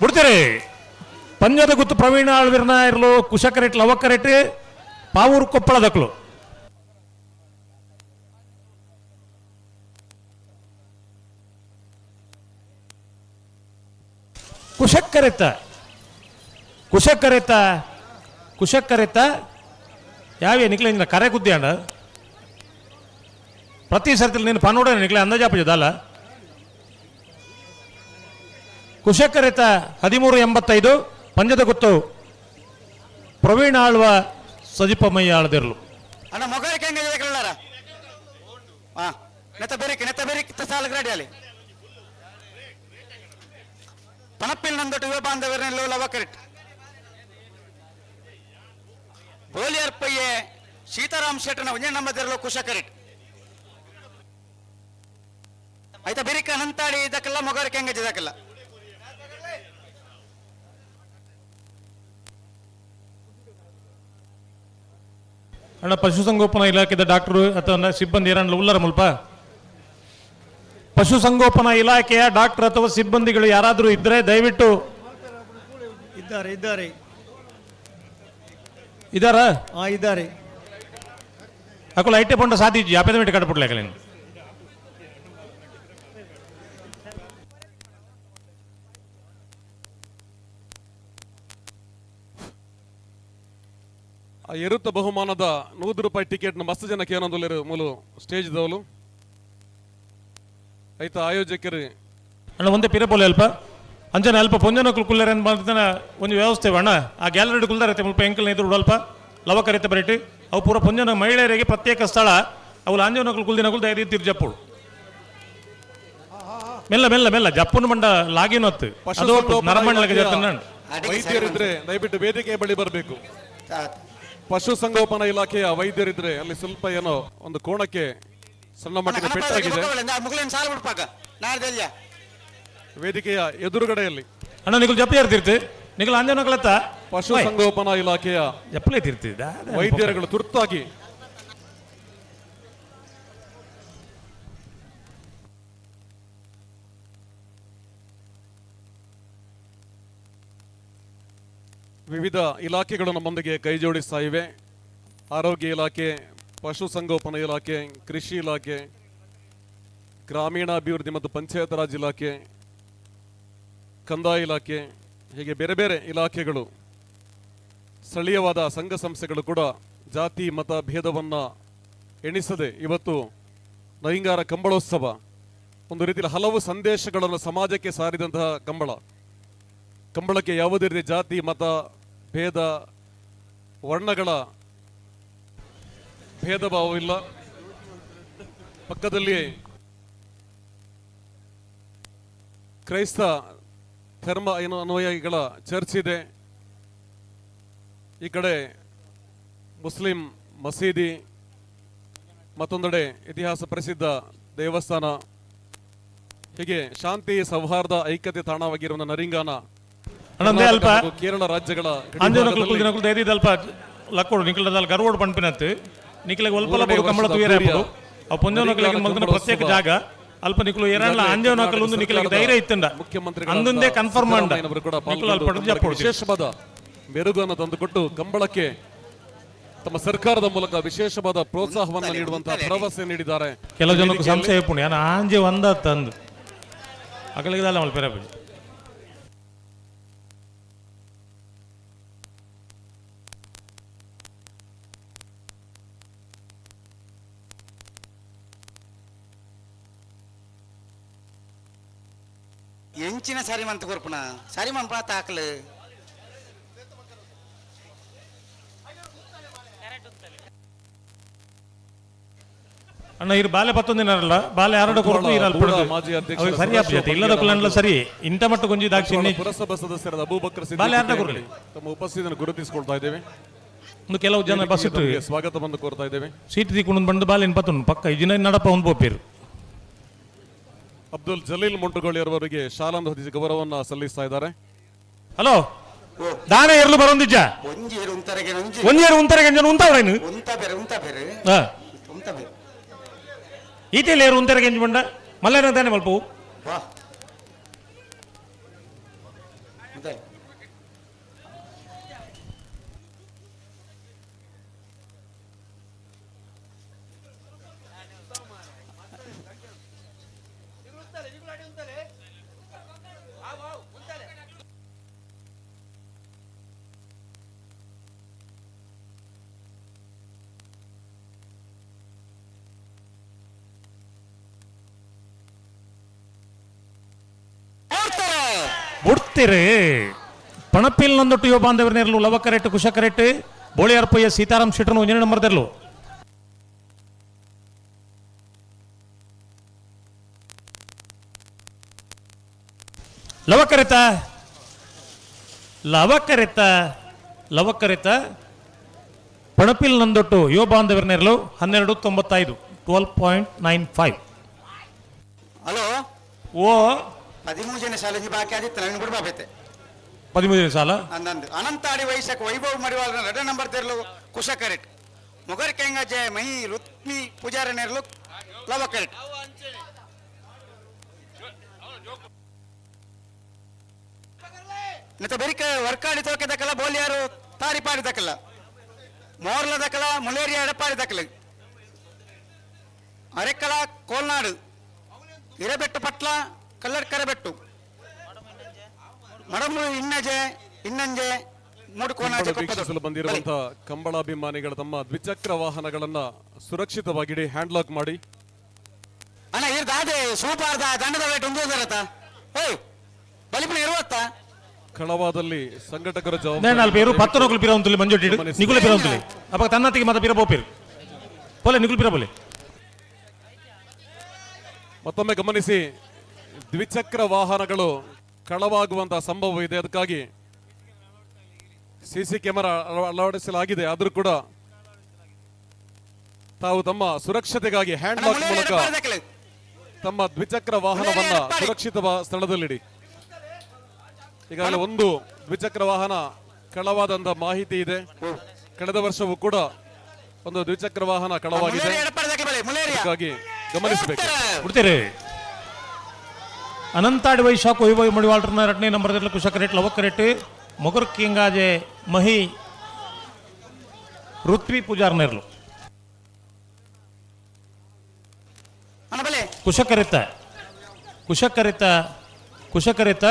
ಬಿಡ್ತೀರಿ ಪಂಜದ ಗುತ್ತು ಪ್ರವೀಣ ಆಳ್ವಿರ್ನ ಇರ್ಲು ಕುಶಕರೆಟ್ ಲವಕರೆಟ್ ಪಾವೂರು ಕೊಪ್ಪಳದಕ್ಲು. ಕುಶಕ್ಕರೆತ್ತ ಕುಶಕ್ಕರೆತ್ತ ಕುಶಕ್ಕರೆತ್ತ ಯಾವೇ ನಿಕ್ಲೆ ಇಂದ ಕರೆ ಕುದ್ದಿ ಅಂಡ ಪ್ರತಿ ಸರ್ತಿ ನೀನು ಪನ್ನೋಡ ನಿಕ್ಲೆ ಅಂದಾಜಾಪಜದಲ್ಲ. ಕುಶಕರೆತ 13.85. ಪಂಜದ ಗುತ್ತು ಪ್ರವೀಣ್ ಆಳ್ವ ಸಜಿಪಮಯ್ಯ ಆಳದಿರ್ಲು. ಅಣ್ಣ ಮೊಗರ ಕೆಂಗ ಜೊತೆಗಳಾರ ಹಾ ನೆತ್ತ ಬೇರೆ ನೆತ್ತ ಬೇರೆ ಸಾಲ ಗ್ರಾಡಿಯಲ್ಲಿ ಪಣಪ್ಪಿಲ್ ನಂದೊಟ್ಟು ಯುವ ಬಾಂಧವರನ್ನೆಲ್ಲ ಲವಕರಿಟ್. ಬೋಲಿಯರ್ ಪಯ್ಯೆ ಸೀತಾರಾಮ್ ಶೆಟ್ಟನ ಒಂದೇ ನಂಬದಿರಲು ಕುಶಕರಿಟ್. ಆಯ್ತಾ ಬೆರಿಕ ನಂತಾಡಿ ಇದಕ್ಕೆಲ್ಲ ಮೊಗರ ಕೆಂಗ ಇದಕ್ಕೆಲ್ಲ. ಅಣ್ಣ ಪಶುಸಂಗೋಪನಾ ಇಲಾಖೆದ ಡಾಕ್ಟರು ಅಥವಾ ಸಿಬ್ಬಂದಿ ಏರಣ್ಣ ಉಲ್ಲರ ಮುಲ್ಪ ಪಶುಸಂಗೋಪನಾ ಇಲಾಖೆಯ ಡಾಕ್ಟರ್ ಅಥವಾ ಸಿಬ್ಬಂದಿಗಳು ಯಾರಾದರೂ ಇದ್ರೆ ದಯವಿಟ್ಟು. ಇದ್ದಾರೆ, ಇದ್ದಾರೆ. ಇದ್ದಾರಾ? ಹಾ, ಇದ್ದಾರೆ. ಅಕುಲ ಐಟೆ ಪಂಡ ಸಾಧಿಜಿ ಅಪೆದ ಮಿಟ್ಟು ಕಡಪುಡ್ಲೇಕಲೇನು. ಆ ಎರುತ್ತ ಬಹುಮಾನದ 100 ರೂಪಾಯಿ ಟಿಕೆಟ್ ಮಸ್ತ್ ಜನಕ್ಕೆ ಏನೊಂದು ಮೂಲು ಸ್ಟೇಜ್ ದವಲು ಐತ ಆಯೋಜಕರು. ಅಣ್ಣ ಒಂದೇ ಪಿರ ಪೋಲೆ ಅಲ್ಪ ಅಂಚನೆ ಅಲ್ಪ ಪೊಂಜನಕುಲು ಕುಲ್ಲರೆ ಮಾಡ್ತಾನೆ ಒಂದು ವ್ಯವಸ್ಥೆ ಅಣ್ಣ. ಆ ಗ್ಯಾಲರಿ ಕುಲ್ದಾರೈತೆ ಮುಲ್ಪ ಎಂಕಲ್ ಎದುರು ಅಲ್ಪ ಲವ ಕರಿತ ಬರಿಟಿ ಅವು ಪೂರ ಪೊಂಜನ ಮಹಿಳೆಯರಿಗೆ ಪ್ರತ್ಯೇಕ ಸ್ಥಳ. ಅವು ಲಾಂಜನಕುಲು ಕುಲ್ದಿನಕುಲು ದಯದಿ ತಿರು ಜಪ್ಪುಡು ಮೆಲ್ಲ ಮೆಲ್ಲ ಮೆಲ್ಲ ಜಪ್ಪುನ ಮಂಡ ಲಾಗಿನ ಹೊತ್ತು ಅದು ಪಶುಸಂಗೋಪನಾ ನರಮಂಡಲಕ್ಕೆ ಇಲಾಖೆಯ ಜತ್ತನ್ನ. ವೈದ್ಯರಿದ್ರೆ ದಯವಿಟ್ಟು ವೇದಿಕೆಯ ಬಳಿ ಬರಬೇಕು. ಪಶುಸಂಗೋಪನಾ ಇಲಾಖೆಯ ವೈದ್ಯರಿದ್ರೆ ಅಲ್ಲಿ ಸ್ವಲ್ಪ ಏನೋ ಒಂದು ಕೋಣಕ್ಕೆ ಸಣ್ಣ ಮಟ್ಟಿನ ಪೆಟ್ಟಾಗಿದೆ. ಮುಗುಲೇನು ಸಾಲ ಬಿಡ್ಪಾಕ ನಾಡ್ದೆಲ್ಲ ವೇದಿಕೆಯ ಎದುರುಗಡೆಯಲ್ಲಿ. ಅಣ್ಣ ನಿಗುಲು ಜಪ್ಪ ಯಾರು ನಿಗುಲು ಅಂಜನಕಲತ್ತ ಪಶುಸಂಗೋಪನಾ ಇಲಾಖೆಯ ಜಪ್ಪಲೇ ತಿರ್ತಿದ್ದ ವೈದ್ಯರುಗಳು ತುರ್ತಾಗಿ ವಿವಿಧ ಇಲಾಖೆಗಳು ನಮ್ಮೊಂದಿಗೆ ಕೈ ಜೋಡಿಸ್ತಾ ಇವೆ. ಆರೋಗ್ಯ ಇಲಾಖೆ, ಪಶುಸಂಗೋಪನಾ ಇಲಾಖೆ, ಕೃಷಿ ಇಲಾಖೆ, ಗ್ರಾಮೀಣಾಭಿವೃದ್ಧಿ ಮತ್ತು ಪಂಚಾಯತ್ ರಾಜ್ ಇಲಾಖೆ, ಕಂದಾಯ ಇಲಾಖೆ, ಹೀಗೆ ಬೇರೆ ಬೇರೆ ಇಲಾಖೆಗಳು, ಸ್ಥಳೀಯವಾದ ಸಂಘ ಸಂಸ್ಥೆಗಳು ಕೂಡ ಜಾತಿ ಮತ ಭೇದವನ್ನು ಎಣಿಸದೆ ಇವತ್ತು ನೈಂಗಾರ ಕಂಬಳೋತ್ಸವ ಒಂದು ರೀತಿಯಲ್ಲಿ ಹಲವು ಸಂದೇಶಗಳನ್ನು ಸಮಾಜಕ್ಕೆ ಸಾರಿದಂತಹ ಕಂಬಳ. ಕಂಬಳಕ್ಕೆ ಯಾವುದೇ ರೀತಿ ಜಾತಿ ಮತ ಭೇದ ವರ್ಣಗಳ ಭೇದ ಭಾವವಿಲ್ಲ. ಪಕ್ಕದಲ್ಲಿ ಕ್ರೈಸ್ತ ಧರ್ಮ ಅನುಯಾಯಿಗಳ ಚರ್ಚ್ ಇದೆ, ಈ ಕಡೆ ಮುಸ್ಲಿಂ ಮಸೀದಿ, ಮತ್ತೊಂದೆಡೆ ಇತಿಹಾಸ ಪ್ರಸಿದ್ಧ ದೇವಸ್ಥಾನ. ಹೀಗೆ ಶಾಂತಿ ಸೌಹಾರ್ದ ಐಕ್ಯತೆ ತಾಣವಾಗಿರುವ ನರಿಂಗಾನ ಅಲ್ಪ ಕೇರಳ ರಾಜ್ಯಗಳ ಅಲ್ಪ ಲಕ್ಕೋಡು ನಿಖಿಲ ಗರ್ವೋಡು ಪನ್ಪಿನತ್ತು ನಿಖಿಲ ಒಲ್ಪಲ ಕಂಬಳ ತುಯರೆ ಅವು ಪೊಂಜೋನಕುಲೆಗ್ ಮಲ್ತನ ಪ್ರತ್ಯೇಕ ಜಾಗ ಅಲ್ಪ ನಿಕುಲು ಏರಲ್ಲ ಅಂಜೋನಕುಲು ಒಂದು ನಿಖಿಲಗೆ ಧೈರ್ಯ ಇತ್ತಂಡ ಮುಖ್ಯಮಂತ್ರಿ ಅಂದುಂದೇ ಕನ್ಫರ್ಮ್ ಅಂಡ ನಿಖಿಲ ಅಲ್ಪ ವಿಶೇಷವಾದ ಮೆರುಗನ್ನು ತಂದುಕೊಟ್ಟು ಕಂಬಳಕ್ಕೆ ತಮ್ಮ ಸರ್ಕಾರದ ಮೂಲಕ ವಿಶೇಷವಾದ ಪ್ರೋತ್ಸಾಹವನ್ನು ನೀಡುವಂತಹ ಭರವಸೆ ನೀಡಿದ್ದಾರೆ. ಕೆಲವು ಜನಕ್ಕೆ ಸಂಶಯ ಪುಣ್ಯ ಆಂಜೆ ಒಂದ ತಂದು ಅಗಲಿಗೆ ಮಲ್ಪೆರ. ಎಂಚಿನ ಸರಿ ಮಂತ ಕೊರ್ಪುನ ಸರಿ ಮಂಪ ತಾಕಲು ಅಣ್ಣ ಇರು ಬಾಲೆ ಪತ್ತೊಂದಿನಾರಲ್ಲ ಬಾಲೆ ಆರಡ ಕೊರತು ಇರಲ್ಲ ಮಾಜಿ ಅಧ್ಯಕ್ಷ ಸರಿ ಅಪ್ಪ ಇಲ್ಲದ ಕುಲನ್ಲ ಸರಿ ಇಂಥ ಮಟ್ಟ ಗೊಂಜಿ ದಾಕ್ಷಿಣ್ಯ ಪುರಸಭಾ ಸದಸ್ಯರಾದ ಅಬೂಬಕರ್ ಬಾಲೆ ಆರಡ ಕೊರಲಿ ತಮ್ಮ ಉಪಸ್ಥಿತಿಯನ್ನು ಗುರುತಿಸಿಕೊಳ್ತಾ ಇದ್ದೇವೆ. ಒಂದು ಕೆಲವು ಜನ ಬಸ್ ಇಟ್ಟು ಸ್ವಾಗತವನ್ನು ಕೋರ್ತಾ ಇದ್ದೇವೆ. ಸೀಟ್ ತಿಕ್ಕೊಂಡು ಬಂದು ಬಾಲೆ ಪತ್ತೊಂದು ಪಕ್ಕ ಈ ಜಿನ ನಡಪ ಒಂದು ಪೋಪೇರು. ಅಬ್ದುಲ್ ಜಲೀಲ್ ಮುಂಟುಗೋಳಿ ಅವರಿಗೆ ಶಾಲಾಂದು ಹೊದಿಸಿ ಗೌರವವನ್ನು ಸಲ್ಲಿಸ್ತಾ ಇದ್ದಾರೆ. ಹಲೋ ದಾನ ಎರ್ಲು ಬರೊಂದಿಜ್ಜ ಒಂಜೇರು ಉಂತರೆಗೆ ಉಂತಾವ್ರೇನು ಈತೇಲಿ ಏರು ಉಂತರೆಗೆ ಎಂಜು ಬಂಡ ಮಲ್ಲೇನ ತಾನೆ ಮಲ್ಪವು. ಬುಡ್ತಿರಿ ಪಣಪಿಲ್ ನಂದೊಟ್ಟು ಯುವ ಬಾಂಧವರನೇರ್ಲು ಲವ ಕರೆಟ್ ಕುಶ ಕರೆಟ್ ಬೋಳಿಯಾರ್ಪಯ್ಯ ಸೀತಾರಾಮ್ ಶೆಟ್ಟರ್ನ ಒಂಜನೇ ನಂಬರ್ ತೆರ್ಲು. ಲವಕರಿತ ಲವಕರಿತ ಲವಕರಿತ ಪಣಪಿಲ್ ನಂದೊಟ್ಟು ಯುವ ಬಾಂಧವರನೇರ್ಲು 12.95 12.95. ಹಲೋ ಓ 13 ಜನ ಶಾಲೆ ಬಾಕಿ ಆದಿತ್ತು ನವೀನ್ ಕೂಡ ಬಾಬೈತೆ 13 ಸಾಲ ಅಂದಂದು ಅನಂತಾಡಿ ವೈಶಾಖ ವೈಭವ್ ಮಡಿವಾಳ ಎರಡನೇ ನಂಬರ್ ತೆರಲು ಕುಶ ಕರೆಟ್ ಮೊಗರ್ ಕೆಂಗ ಜಯ ಮಹಿ ರುತ್ಮಿ ಪೂಜಾರ ನೆರಲು ಲವ ಕರೆಟ್ ಮತ್ತೆ ಬೆರಿಕ ವರ್ಕಾಡಿ ತೋಕೆದಕ್ಕಲ್ಲ ಬೋಲಿಯಾರು ತಾರಿ ಪಾಡಿದಕ್ಕಲ್ಲ ಮೋರ್ಲದಕ್ಕಲ ಮುಲೇರಿಯ ಎಡಪಾಡಿ ದಕ್ಕಲ ಅರೆಕ್ಕಲ ಕೋಲ್ನಾಡು ಇರಬೆಟ್ಟು ಪಟ್ಲ ಕಲ್ಲಡ್ಕರಬೆಟ್ಟು ಮಡಮು ಇನ್ನಜೆ ಇನ್ನಂಜೆ ಮೂಡುಕೋನಾಜೆ ವೀಕ್ಷಿಸಲು ಬಂದಿರುವಂತಹ ಕಂಬಳಾಭಿಮಾನಿಗಳ ತಮ್ಮ ದ್ವಿಚಕ್ರ ವಾಹನಗಳನ್ನ ಸುರಕ್ಷಿತವಾಗಿಡಿ, ಹ್ಯಾಂಡ್ ಲಾಕ್ ಮಾಡಿ. ಅಣ್ಣ ಇರ್ದಾದೆ ಸೂಪಾರ್ದ ದಂಡದ ವೇಟ್ ಒಂದು ಬರತ್ತ ಓಯ್ ಬಲಿಪನ ಇರುವತ್ತ ಕಳವಾದಲ್ಲಿ ಸಂಘಟಕರ ಜವಾಬ್ದಾರಿ ಇರು ಪತ್ತು ನಕಲು ಪಿರ ಮಂಜೊಟ್ಟಿ ನಿಗುಲ ಪಿರ ಉಂತುಲಿ ಅಪ್ಪ ತನ್ನತಿಗೆ ಮತ ಪಿರ ಪೋಪಿರು ಪೋಲೆ ನಿಗುಲು ಪಿರ ಪೋಲೆ. ಮತ್ತೊಮ್ಮೆ ಗಮನಿಸಿ, ದ್ವಿಚಕ್ರ ವಾಹನಗಳು ಕಳವಾಗುವಂತಹ ಸಂಭವ ಇದೆ. ಅದಕ್ಕಾಗಿ ಸಿಸಿ ಕ್ಯಾಮೆರಾ ಅಳವಡಿಸಲಾಗಿದೆ. ಆದರೂ ಕೂಡ ತಾವು ತಮ್ಮ ಸುರಕ್ಷತೆಗಾಗಿ ಹ್ಯಾಂಡ್ ಲಾಕ್ ಮೂಲಕ ತಮ್ಮ ದ್ವಿಚಕ್ರ ವಾಹನವನ್ನ ಸುರಕ್ಷಿತ ಸ್ಥಳದಲ್ಲಿಡಿ. ಈಗಾಗಲೇ ಒಂದು ದ್ವಿಚಕ್ರ ವಾಹನ ಕಳವಾದಂತಹ ಮಾಹಿತಿ ಇದೆ. ಕಳೆದ ವರ್ಷವೂ ಕೂಡ ಒಂದು ದ್ವಿಚಕ್ರ ವಾಹನ ಕಳವಾಗಿದೆ. ಅದಕ್ಕಾಗಿ ಗಮನಿಸಬೇಕು. ಬಿಡ್ತೀರಿ ಅನಂತಾಡಿ ವೈಶಾಖ ವೈಭವ್ ಮಡಿವಾಳ್ರನ್ನ ಎರಡನೇ ನಂಬರ್ ಕುಶಕ ರೇಟ್ ಲವಕ್ ರೇಟ್ ಮೊಗರ್ ಕಿಂಗಾಜೆ ಮಹಿ ಋತ್ವಿ ಪೂಜಾರ್ನೇರ್ಲು ಕುಶಕರಿತ ಕುಶಕರಿತ ಕುಶಕರಿತ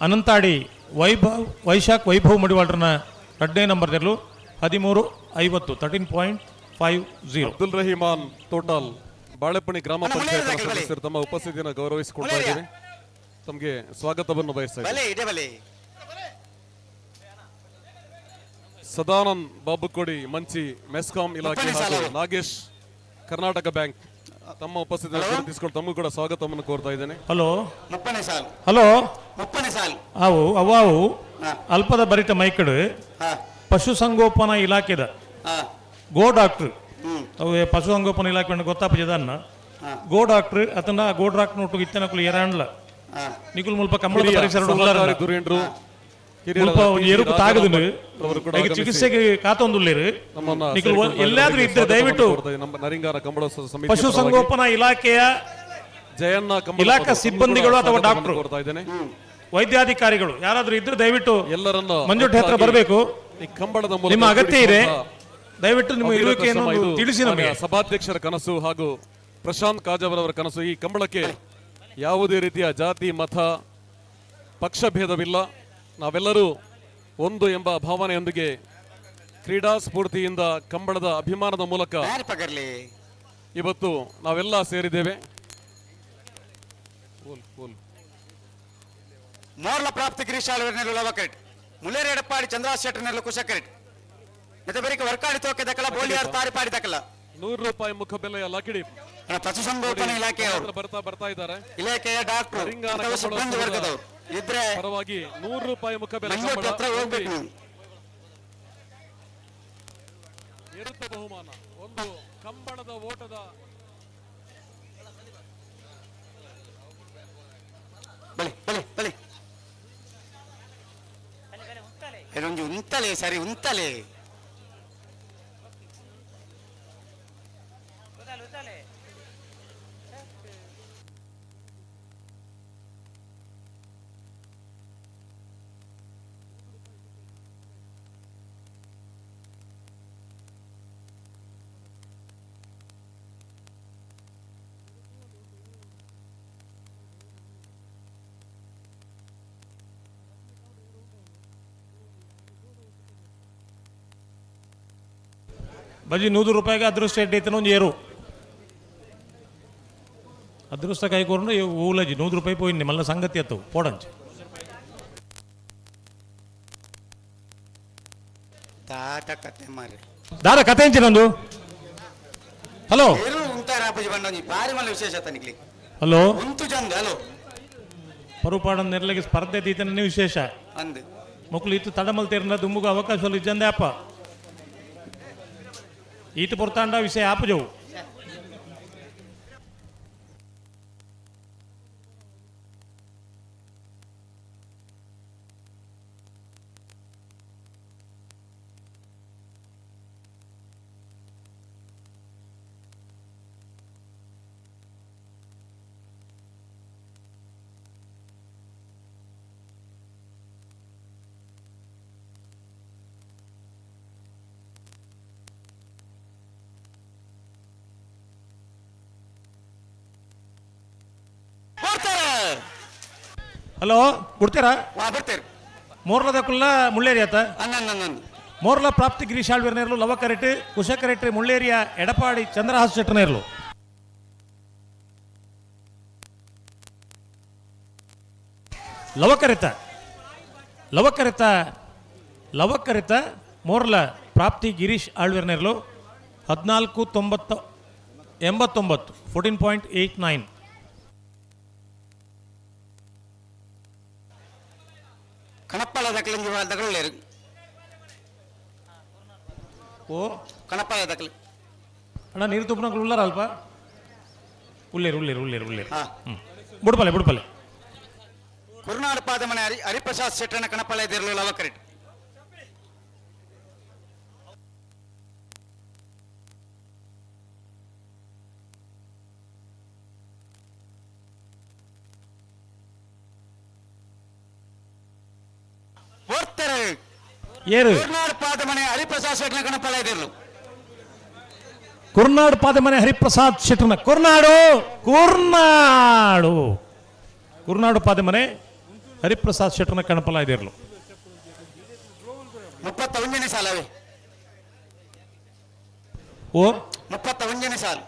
ಅನಂತಾಡಿ ವೈಭವ್ ವೈಶಾಖ್ ವೈಭವ್ ಮಡಿವಾಳ್ರನ್ನ ಎರಡನೇ ನಂಬರ್ 13.50 13.50. ಅಬ್ದುಲ್ ರಹಿಮಾನ್ ತೋಟಾಲ್ ಬಾಳೆಪಣಿ ಗ್ರಾಮ ಪಂಚಾಯತ್ ಸದಸ್ಯರು ತಮ್ಮ ಉಪಸ್ಥಿತಿಯನ್ನು ಗೌರವಿಸಿಕೊಳ್ತಾ ಇದ್ದೀವಿ. ತಮಗೆ ಸ್ವಾಗತವನ್ನು ಬಯಸ್ತಾ ಇದ್ದೀವಿ. ಸದಾನಂದ್ ಬಾಬುಕೋಡಿ ಮಂಚಿ ಮೆಸ್ಕಾಂ ಇಲಾಖೆ ಹಾಗೂ ನಾಗೇಶ್ ಕರ್ನಾಟಕ ಬ್ಯಾಂಕ್ ತಮ್ಮ ಉಪಸ್ಥಿತಿ ಗುರುತಿಸಿಕೊಂಡು ತಮಗೂ ಕೂಡ ಸ್ವಾಗತವನ್ನು ಕೋರ್ತಾ ಇದ್ದೇನೆ. ಹಲೋ. 30ನೇ ಸಾಲು. ಹಲೋ. 30ನೇ ಸಾಲು. ಅವು ಅವಾವು ಅಲ್ಪದ ಬರಿತ ಮೈಕಡು ಪಶುಸಂಗೋಪನಾ ಇಲಾಖೆದ ಗೋ ಡಾಕ್ಟ್ರ್. ಅವು ಪಶುಸಂಗೋಪನಾ ಇಲಾಖೆ ಗೊತ್ತಾಪಜದನ್ನ ಗೋ ಡಾಕ್ಟ್ರ್ ಅದನ್ನ ಗೋ ಡಾಕ್ಟರ್ ನೋಟು ಇತ್ತನಕುಲು ಏರಾಂಡ್ಲ ನಿಕುಲ್ ಮುಲ್ಪ ಕಂಬಳದ ಹಿರಿಯ ಪರಿಸರ ಸಹಕಾರಿ ಧುರೀಣರು, ಹಿರಿಯರಾದ ಮುಲ್ಪ ಒಂಜಿ ಟಿ.ಸಿ. ಎರುಕು ತಾಗದುಂಡು. ರವರು ಕೂಡ ಈಗ ಆಗಮಿಸಿ ಚಿಕಿತ್ಸೆಗೆ ಕಾತೊಂದುಲ್ಲೇರು. ನಮ್ಮನ್ನ ನಿಕುಲ್ ಸೇರಿಕೊಳ್ತಾ ಎಲ್ಲಾದ್ರೂ ಇದ್ದಾರೆ. ಇದ್ದರೆ ದಯವಿಟ್ಟು ಕೋರ್ತಾ ಇದ್ದೇನೆ. ನಮ್ಮ ನರಿಂಗಾರ ಕಂಬಳೋತ್ಸವ ಸಮಿತಿಯ ಪಶು ಪರವಾಗಿ ಸಂಗೋಪನಾ ಇಲಾಖೆಯ ಜಯಣ್ಣ ಕಂಬಳ ಇಲಾಖಾ ತಮಗೂ ಕೂಡ ಸಿಬ್ಬಂದಿಗಳು ಅಥವಾ ಸ್ವಾಗತವನ್ನು ಡಾಕ್ಟರ್ ಕೋರ್ತಾ ಇದ್ದೇನೆ. ವೈದ್ಯಾಧಿಕಾರಿಗಳು ಯಾರಾದ್ರೂ ಇದ್ರೆ ದಯವಿಟ್ಟು ಎಲ್ಲರನ್ನು ಮಂಜುಟ್ಟಿ ಹತ್ರ ಒಟ್ಟಾಗಿ ಬರಬೇಕು. ಈ ಕಂಬಳದ ಮೂಲಕ ನಿಮ್ಮ ಅಗತ್ಯ ಇದೆ. ಕೂಡಿಸುವಂತಹ ದಯವಿಟ್ಟು ನಿಮ್ಮ ಅವಿರತ ಇರುವಿಕೆಯನ್ನು ಶ್ರಮ ಒಂದು ಇದು ತಿಳಿಸಿ ನಮಗೆ. ಮಾನ್ಯ ಸಭಾಧ್ಯಕ್ಷರ ಕನಸು ಹಾಗೂ ಪ್ರಶಾಂತ್ ಕಾಜಾವರವರ ಕನಸು. ಈ ಕಂಬಳಕ್ಕೆ ಯಾವುದೇ ರೀತಿಯ ಜಾತಿ, ಮತ, ಪಕ್ಷ ಭೇದವಿಲ್ಲ. ನಾವೆಲ್ಲರೂ ಒಂದು ಎಂಬ ಭಾವನೆಯೊಂದಿಗೆ ಕ್ರೀಡಾ ಸ್ಫೂರ್ತಿಯಿಂದ ಕಂಬಳದ ಅಭಿಮಾನದ ಮೂಲಕ ಪಗರ್ಲಿ ಇವತ್ತು ನಾವೆಲ್ಲ ಸೇರಿದ್ದೇವೆ. ಮೋರ್ಲ ಪ್ರಾಪ್ತಿ ಗಿರೀಶ್ ಆಳ್ವೆರ್ನೆಲ್ಲ ಲವಕರೆಟ್ ಮುಲೇರಿ ಎಡಪ್ಪಾಡಿ ಚಂದ್ರಾಸ್ ಶೆಟ್ಟರ್ನೆಲ್ಲ ಕುಶಕರೆಟ್ ಮತ್ತೆ ಬರೀಕ ವರ್ಕಾಡಿ ತೋಕೆ ದಕ್ಕಲ ಬೋಲಿಯಾರ್ ತಾರಿಪಾಡಿ ದಕ್ಕಲ. 100 ರೂಪಾಯಿ ಮುಖಬೆಲೆಯ ಲಕಿಡಿ ಪಶುಸಂಗೋಪನಾ ಇಲಾಖೆಯವರು ಬರ್ತಾ ಬರ್ತಾ ಇದ್ದಾರೆ. ಇಲಾಖೆಯ ಡಾಕ್ಟರ್ ರಿಂಗಾನ ಅಥವಾ ಕಂಬಳ ಸಿಬ್ಬಂದಿ ವರ್ಗದವರು ಇದ್ರೆ ಪರವಾಗಿ 100 ರೂಪಾಯಿ ಮುಖಬೆಲೆ ಮಂಜುನಾಥ್ ಕಂಬಳ ಹತ್ರ ಹೋಗ್ಬೇಕು ನೀವು. ಎರುತ್ತ ಬಹುಮಾನ ಒಂದು ಕಂಬಳದ ಓಟದ ಬಲಿ ಬಲಿ ಬಲಿ ಇದೊಂದು ಉಂತಲೆ ಸರಿ ಉಂತಲೆ. ಬಜಿ 100 ರೂಪಾಯಿಗೆ ಅದೃಷ್ಟ ಎಡ್ಡೈತನ ಒಂದು ಏರು ಅದೃಷ್ಟ ಕೈಕೋರ್ನು ಊಲಜಿ 100 ರೂಪಾಯಿ ಪೋಯಿನ್ನಿ ಮಲ್ಲ ಸಂಗತಿ ಅತ್ತು ಪೋಡಂಚಿ. ತಾತ ಕತೆ ಮಾರ್ರೆ. ದಾರ ಕತೆ ಎಂಚಿ ನಂದು? ಹಲೋ. ಏರು ಉಂತಾರ ಅಪ್ಪಜಿ ಬಂಡ ಒಂಜಿ ಬಾರಿ ಮಲ್ಲ ವಿಶೇಷ ತನಿಕ್ಲಿ. ಹಲೋ. ಉಂತು ಚಂದ ಹಲೋ. ಪರುಪಾಡ ನೆರ್ಲೆಗೆ ಸ್ಪರ್ಧೆ ದೀತನೇ ವಿಶೇಷ. ಅಂದ್. ಮಕ್ಕಳು ಇತ್ತು ತಡಮಲ್ ತೇರ್ನ ದುಮ್ಮುಗ ಅವಕಾಶ ಇಜ್ಜಂದೆ ಅಪ್ಪ ಈತ ಪೊರ್ತಾಂಡ ವಿಷಯ ಆಪಜವು. ಹಲೋ, ಬಿಡ್ತೀರಾ? ಬಿಡ್ತೀರಿ. ಮೋರ್ಲದ ಕುಲ್ಲ ಮುಳ್ಳೇರಿ ಆತ? ಅನ್ನನ್ನನ್ನ. ಮೋರ್ಲ ಪ್ರಾಪ್ತಿ ಗಿರೀಶ್ ಆಳ್ವೇರ್ನೇರ್ಲು ಲವ ಕರೆಟ್ ಕುಶ ಕರೆಟ್ ಮುಳ್ಳೇರಿಯ ಎಡಪಾಡಿ ಚಂದ್ರಹಾಸ್ ಶೆಟ್ಟನೇರ್ಲು. ಲವಕರಿತ ಲವಕರಿತ ಲವಕರಿತ ಮೋರ್ಲ ಪ್ರಾಪ್ತಿ ಗಿರೀಶ್ ಆಳ್ವೇರ್ನೇರ್ಲು ಹದಿನಾಲ್ಕು ತೊಂಬತ್ತ ಎಂಬತ್ತೊಂಬತ್ತು 14.89. ಕಣಪ್ಪಳ ದಕ್ಕಲಿಂಗಿ ದಗಲೇರು. ಓ. ಕಣಪ್ಪಳ ದಕ್ಕಲಿ. ಅಣ್ಣ ನೀರು ತುಪ್ಪನಗಳು ಉಳ್ಳಾರ ಅಲ್ಪ ಉಳ್ಳೇರು ಉಳ್ಳೇರು ಉಳ್ಳೇರು ಉಳ್ಳೇರು. ಬುಡ್ಪಲೆ ಬುಡ್ಪಲೆ. ಕುರುನಾಡು ಪಾದಮನೆ ಹರಿಪ್ರಸಾದ್ ಶೆಟ್ಟನ ಕಣಪ್ಪಳ ಇದಿರಲು ಲವಕರಿಟ್. ಏರು. ಕುರ್ನಾಡು ಪಾದಮನೆ ಹರಿಪ್ರಸಾದ್ ಶೆಟ್ಟನ ಕಣಪ್ಪಳ ಇದಿರಲು. ಕುರ್ನಾಡು ಪಾದಮನೆ ಹರಿಪ್ರಸಾದ್ ಶೆಟ್ಟನ ಕುರ್ನಾಡು ಕುರ್ನಾಡು ಕುರ್ನಾಡು ಪಾದಮನೆ ಹರಿಪ್ರಸಾದ್ ಶೆಟ್ಟನ ಕಣಪಲ ಇದಿರಲು. 31ನೇ ಸಾಲವೇ. ಓ. 31ನೇ ಸಾಲು.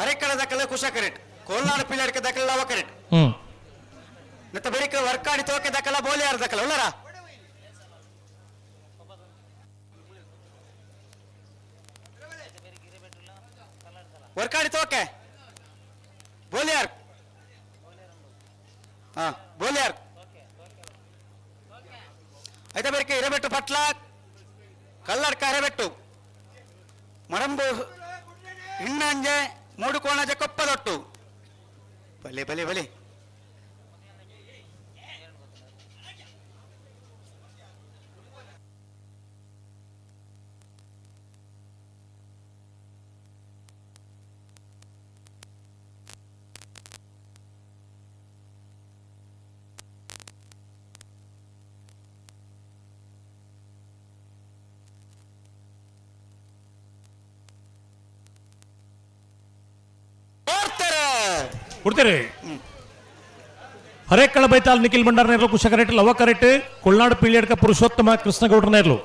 ಅರೆಕಳ ದಕ್ಕಲ ಕುಶ ಕರೆಟ್ ಕೋಲ್ನಾಡು ಪಿಳ್ಳಾಡಿಕ ದಕ್ಕಲ ಲವ ಕರೆಟ್. ಮತ್ತೆ ಬರಿಕ ವರ್ಕಾಡಿ ತೋಕೆ ದಕ್ಕಲ ಬೋಲಿಯಾರ ದಕ್ಕಲ ಉಳ್ಳಾರ. ವರ್ಕಾಡಿ ತೋಕೆ ಬೋಲಿಯಾರ್ ಹಾ ಬೋಲಿಯಾರ್ ಐತ ಬೇರೆ ಇರಬೆಟ್ಟು ಪಟ್ಲ ಕಲ್ಲಡ್ಕ ಅರೆಬೆಟ್ಟು ಮರಂಬು ಇನ್ನಂಜೆ ಮೂಡುಕೋಣಜೆ ಕೊಪ್ಪದೊಟ್ಟು ಬಲೆ ಬಲೆ ಬಲೆ ಕೊಡ್ತೀರಿ. ಹರೇಕಳ ಬೈತಾಲ್ ನಿಖಿಲ್ ಭಂಡಾರ್ ನೇರ್ಲು, ಕುಶ ಕರೆಟ್, ಲವ ಕರೆಟ್, ಕೊಳ್ನಾಡು ಪೀಳಿಯಡ್ಕ ಪುರುಷೋತ್ತಮ ಕೃಷ್ಣಗೌಡ್ರ ನೇರ್ಲು.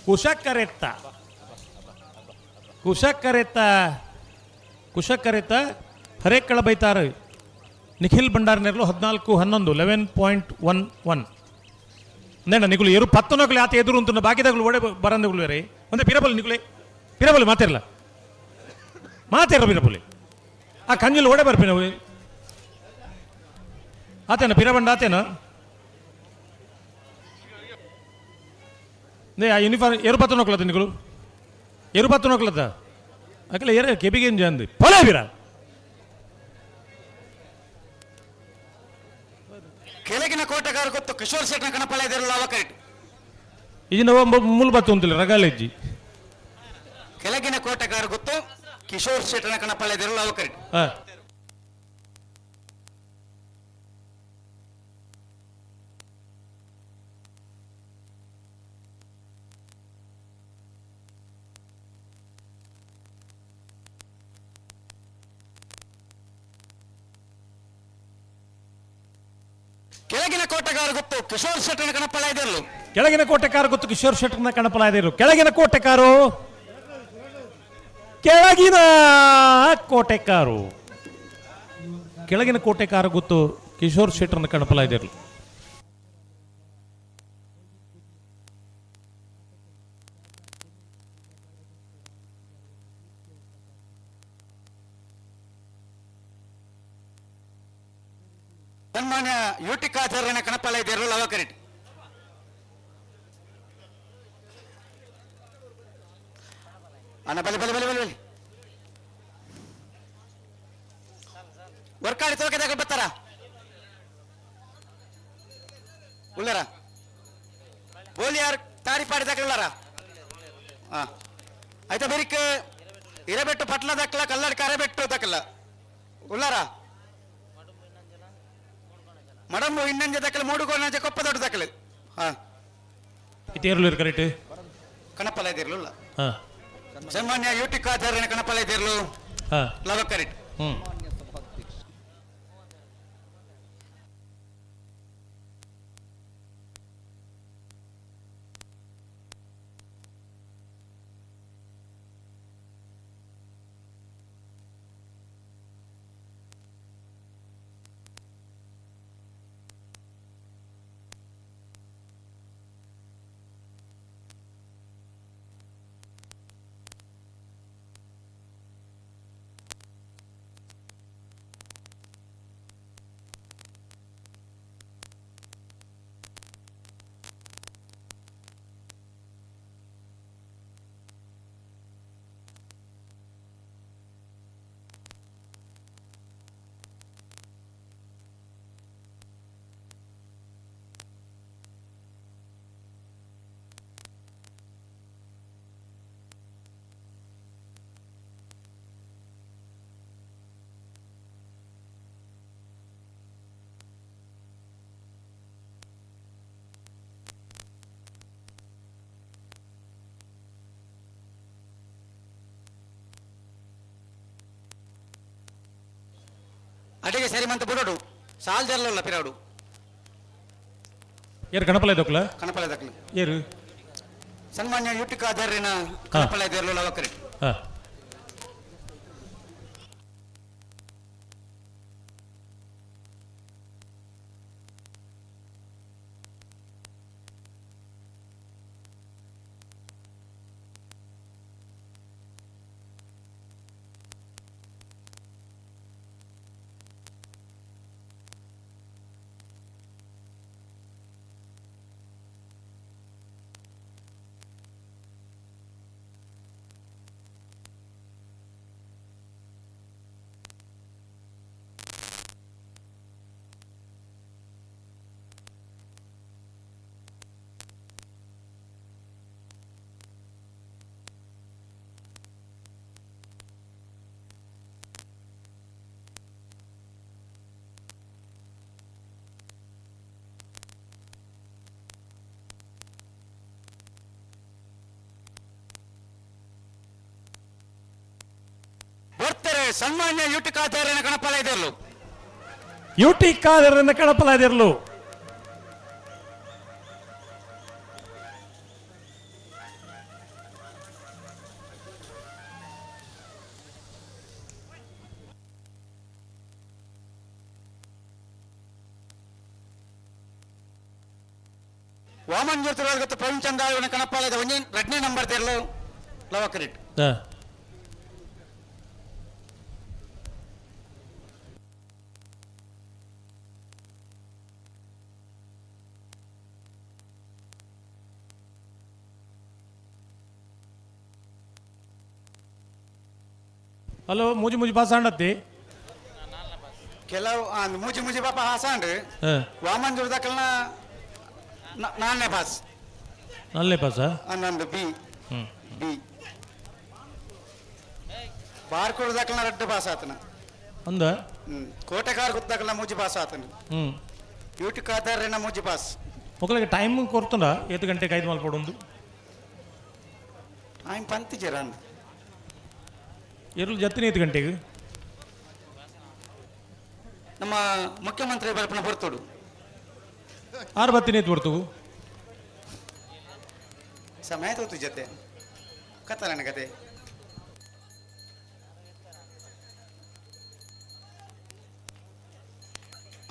ಕುಶ ಕರೆತ್ತ ಕುಶ ಕರೆತ್ತ ಕುಶ ಕರೆತ್ತ ಹರೇಕಳ ಬೈತಾರ ನಿಖಿಲ್ ಭಂಡಾರ್ ನೇರ್ಲು 14-11 11.11. ನೇಣ ನಿಗುಲು ಎರು ಪತ್ತನೊಕಲು ಆತ ಎದುರು ಉಂಟು ಬಾಕಿದಾಗಲು ಒಡೆ ಬರಂದುಗಳು ಬೇರೆ ಒಂದೇ ಪಿರಬಲ್ ನಿಗುಲೆ ಪಿರಬಲ್ ಮಾತಿರಲ್ಲ ಮಾತಿರ ಪಿರಬಲಿ ಆ ಕಂಜಲ್ ಓಡೆ ಬರ್ಪಿ ನಾವು ಆತೇನ ಪಿರಬಂಡ ಆತೇನ ನೇ ಆ ಯೂನಿಫಾರ್ಮ್ ಎರು ಪತ್ತನೊಕಲತ್ತ ನಿಗುಲು ಎರು ಪತ್ತನೊಕಲತ್ತ ಅಕಲ ಎರ ಕೆಬಿಗೆ ಅಂದು ಪೊಲೆ ಬೀರ. ಕೆಳಗಿನ ಕೋಟೆಗಾರ ಗೊತ್ತು ಕಿಶೋರ್ ಶೆಟ್ನ ಕಣಪಲ್ಲ ಇದಿರಲ್ಲ ಅವಕರಿಟ್ ಇದು ಮೂಲ ಬತ್ತು ಉಂತಿಲ್ಲ ರಗಾಲೆಜ್ಜಿ. ಕೆಳಗಿನ ಕೋಟೆಗಾರ ಗೊತ್ತು ಕಿಶೋರ್ ಶೆಟ್ಟನ ಕಣಪಲ್ಲ ಇದಿರಲ್ಲ ಅವಕರಿಟ್. ಕೆಳಗಿನ ಕೋಟೆಗಾರ ಗೊತ್ತು ಕಿಶೋರ್ ಶೆಟ್ಟನ ಕಣಪಲ್ಲ ಇದಿರಲು. ಕೆಳಗಿನ ಕೋಟೆಕಾರ ಗೊತ್ತು ಕಿಶೋರ್ ಶೆಟ್ಟರ್ನ ಕಣಪಲ ಇದಿರಲು. ಕೆಳಗಿನ ಕೋಟೆಕಾರು ಕೆಳಗಿನ ಕೋಟೆಕಾರು ಕೆಳಗಿನ ಕೋಟೆಕಾರ ಗೊತ್ತು ಕಿಶೋರ್ ಶೆಟ್ಟರ್ನ ಕಣಪಲ ಇದಿರಲು. ಸನ್ಮಾನ್ಯ ಯೂಟಿಕಾಚಾರ್ಯನ ಕಣಪಲ್ಲ ಇದಿರಲು ಅವಕರಿಟ್. ಅಣ್ಣ ಬಲೆ ಬಲೆ ಬಲೆ ಬಲೆ ಬಲೆ ವರ್ಕಾಡಿ ತೋಕೆದಾಗ ಬರ್ತಾರ ಉಳ್ಳಾರ ಬೋಲಿಯಾರ್ ತಾರಿಪಾಡಿ ದಾಖಲಾರ ಹಾ ಆಯ್ತಾ ಬೇರಿಕ್ ಇರಬೆಟ್ಟು ಪಟ್ಲ ದಾಖಲ ಕಲ್ಲಡ್ಕ ಅರೆಬೆಟ್ಟು ದಾಖಲ ಉಳ್ಳಾರ ಮಡಂಬು ಇನ್ನಂಜೆ ದಾಖಲೆ ಮೂಡುಗೋನಂಜೆ ಕೊಪ್ಪ ದೊಡ್ಡ ದಾಖಲೆ ಹಾ ಇತೇರ್ಲು ಕರೆಕ್ಟ್ ಕಣಪಲ್ಲ ಇದಿರ್ಲಿಲ್ಲ. ಹಾ ಸನ್ಮಾನ್ಯ ಯೂಟಿಕಾಚಾರ್ಯನ ಕಣಪಲ್ಲ ಇದಿರ್ಲು ಹಾ ಲವಕರಿಟ್. ಅಡಿಗೆ ಸರಿ ಮಂತ ಬುಡೋಡು ಸಾಲ್ ಜರ್ಲಲ್ಲ ಪಿರಾಡು. ಏರು ಕಣಪಲ ಇದ್ದಕ್ಲ ಕಣಪಲ ದಕ್ಲು ಏರು ಸನ್ಮಾನ್ಯ ಯೂಟಿಕಾಚಾರ್ಯನ ಕಣಪಲ ಇದಿರಲು ಲವಕರಿಟ್. ಹಾ ಸನ್ಮಾನ್ಯ ಯುಟಿ ಖಾದರ್ನ ಕಣಪಲ ಇದಿರ್ಲು. ಯುಟಿ ಖಾದರ್ನ ಕಣಪಲ ಇದಿರ್ಲು. ವಾಮನ್ ಜ್ಯೋತಿರಾಜ್ ಪ್ರವೀಣ್ ಚಂದ್ರ ಕಣಪಾಲದ ಒಂದೇ ಎರಡನೇ ನಂಬರ್ ತೆರಲು ಲವಕರಿಟ್. ಹಲೋ, ಮೂಜಿ ಮೂಜಿ ಪಾಸ್ ಆಂಡತ್ತಿ. ಕೆಲವು ಮೂಜಿ ಮೂಜಿ ಪಾಪ ಹಾಸಾಂಡ್. ವಾಮನ್ ಜೋರ್ದಕಲ್ನ ನಾಲ್ನೇ ಪಾಸ್. ನಾಲ್ನೇ ಪಾಸಾ? ನಂದು ಬಿ. ಬಿ ಬಾರ್ಕೋಡ್ ದಾಖಲ ರಡ್ಡು ಪಾಸ್ ಆತನ. ಅಂದ? ಕೋಟೆಕಾರ್ ಗುತ್ತಾಕಲ್ನ ಮೂಜಿ ಪಾಸ್ ಆತನ. ಯೂಟಿ ಖಾದರ್ನ ಮೂಜಿ ಪಾಸ್. ఒకళ్ళకి ಟೈಮ್ ಕೊಡ್తుండ ಏತು ಗಂಟೆಗೆ ಐದು ಮಲ್ಪಡೊಂದು? ಟೈಮ್ ಪಂತಿಜರ. ಎರುಳು ಜತ್ತಿನ ಏತು ಗಂಟೆಗೆ? ನಮ್ಮ ಮುಖ್ಯಮಂತ್ರಿ ಬರ್ಪಣ ಬರ್ತೋಡು. ಆರು ಬತ್ತಿನ ಏತು ಬರ್ತವು? ಸಮಯ ತೋತು ಜೊತೆ ಕತ್ತಲನ ಕತೆ.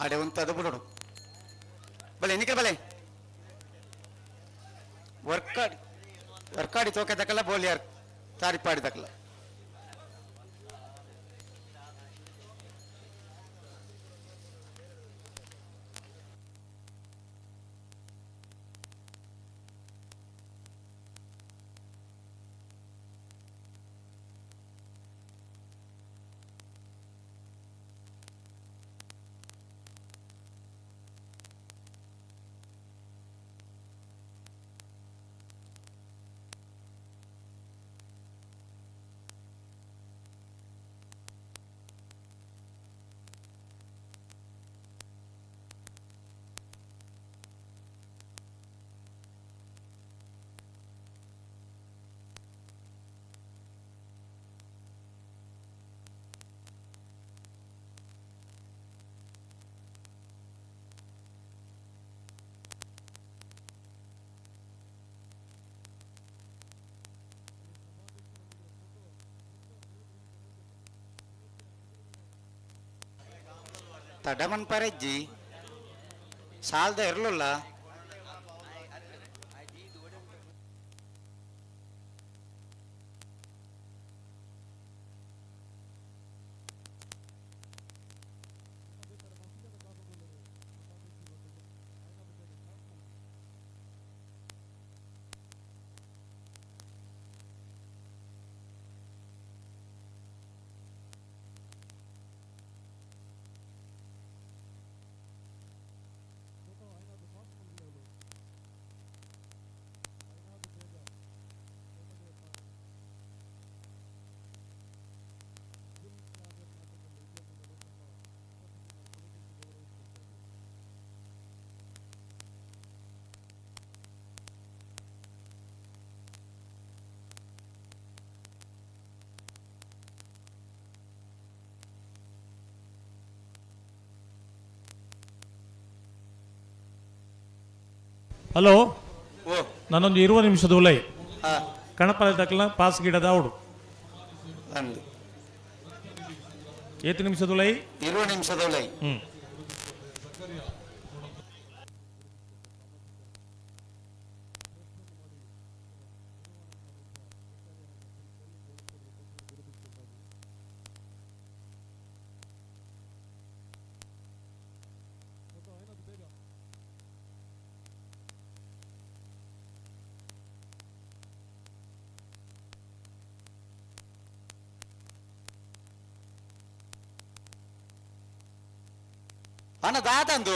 ಅಡೆ ಉಂಟು ಅದು ಬಿಡೋಡು. ಬಲೆ ನಿಖಿಲ್ ಬಲೆ ವರ್ಕಾಡಿ ವರ್ಕಾಡಿ ತೋಕೆ ದಕ್ಕಲ್ಲ ಬೋಲಿಯಾರ್ ತಾರಿಪಾಡಿ ದಕ್ಕಲ್ಲ. ತಡಮನ್ ಪರೆಜ್ಜಿ ಸಾಲದ ಇರಲಿಲ್ಲ. ಹಲೋ, ನಾನೊಂದು 20 ನಿಮಿಷದ ಉಲೈ ಕಣಪಾಲ ತಕ್ಕಲ ಪಾಸ್ ಗಿಡದ ಅವಡು. ಅಂದು ಏತು ನಿಮಿಷದ ಉಲೈ? 20 ನಿಮಿಷದ ಉಲೈ. ಅಣ್ಣ ದಾದಂದು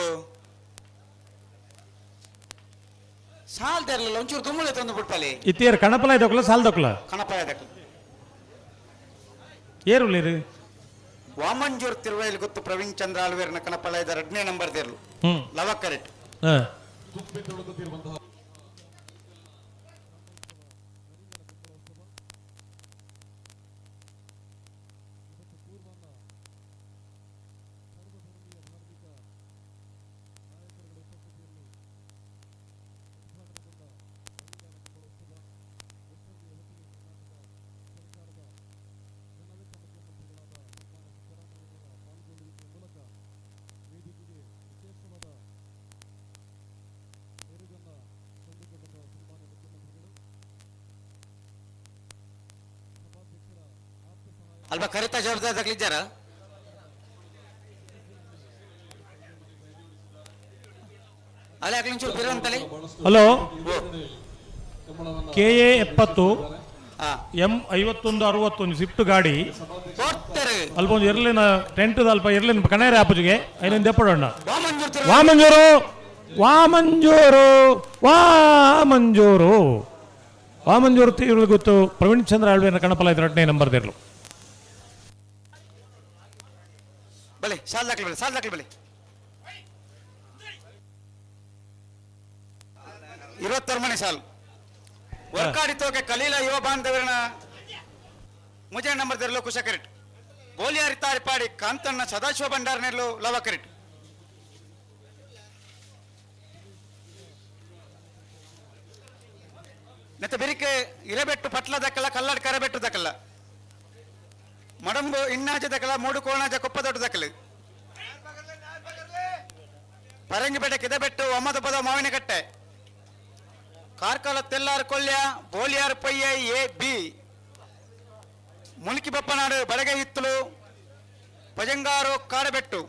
ಸಾಲ್ ಇರಲಿಲ್ಲ, ಒಂಚೂರು ದುಮ್ಮಲೆ ತಂದು ಬಿಟ್ಪಲ್ಲಿ. ಇತ್ತೇರು ಕಣಪಲ ಇದಕ್ಕಲ್ಲ ಸಾಲ್ ದಕ್ಕಲ? ಕಣಪಲ ಇದಕ್ಕಲ್ಲ. ಏರುಲೇರು ವಾಮಂಜೂರ್ ತಿರುವೈಲ್ ಗೊತ್ತು ಪ್ರವೀಣ್ ಚಂದ್ರ ಆಳ್ವೇರ್ನ ಕಣಪಲ ಇದ ಎರಡನೇ ನಂಬರ್ ದೇರ್ಲು. ಲವ ಕರೆಕ್ಟ್. ಅಲ್ಪ ಕರಿತ ಜವಾಬ್ದಾರಿ ದಕ್ಲಿದ್ದಾರ ಅಲ್ಲೇ ಅಕ್ಲಿಂಚೂರು ಬಿರುವಂತಲೆ. ಹಲೋ, ಕೆ ಎ 70 ಎಂ 51 61 ಸ್ವಿಫ್ಟ್ ಗಾಡಿ ಅಲ್ಪ ಒಂದು ಇರ್ಲಿನ ಟೆಂಟ್ ಅಲ್ಪ ಇರ್ಲಿನ ಕಣೇರಿ ಆಪುಜಿಗೆ ಐನಿಂದ ದೆಪ್ಪಡಣ್ಣ. ವಾಮಂಜೂರು ವಾಮಂಜೂರು ವಾಮಂಜೂರು ವಾಮಂಜೂರು ತೀರ್ಲು ಗೊತ್ತು. ಪ್ರವೀಣ್ ಚಂದ್ರ ಆಳ್ವೇನ ಕಣಪಲ 2ನೇ ನಂಬರ್ ತಿರ್ಲು. ಬಲೆ ಸಾಲ್ ದಾಖಲೆ, ಬಲೆ ಸಾಲ್ ದಾಖಲೆ, ಬಲೆ. 26 ಮನೆ ಸಾಲು. ವರ್ಕಾಡಿ ತೋಕೆ ಕಲೀಲ ಯುವ ಬಾಂಧವರನ ಮುಜೆ ನಂಬರ್ ದೆರ್ಲು ಕುಶ ಕರೆಟ್. ಬೋಲಿಯಾರಿ ತಾರಿಪಾಡಿ ಕಾಂತಣ್ಣ ಸದಾಶಿವ ಭಂಡಾರ ನೆರ್ಲು ಲವ ಕರೆಟ್. ನೆತ್ತ ಬೆರಿಕೆ ಇರಬೆಟ್ಟು ಪಟ್ಲ ದಕ್ಕಲ, ಕಲ್ಲಾಡ್ ಕರಬೆಟ್ಟು ದಕ್ಕಲ, ಮಡಂಬು ಇನ್ನಾಜ ದಕ್ಕಲ, ಮೂಡು ಕೋಣಾಜ ಕೊಪ್ಪದೊಡ್ಡ ದಕ್ಕಲು, ಪರಂಗಿಪೇಟೆ ಕಿದಬೆಟ್ಟು ಒಮ್ಮದ ಪದ ಮಾವಿನಕಟ್ಟೆ, ಕಾರ್ಕಳ ತೆಲ್ಲಾರು ಕೊಲ್ಯ ಬೋಲಿಯಾರು ಪಯ್ಯ ಎ ಬಿ, ಮುಲ್ಕಿ ಬಪ್ಪನಾಡು ಬಡಗೆ ಹಿತ್ತಲು, ಪಜಂಗಾರು ಕಾಡಬೆಟ್ಟು,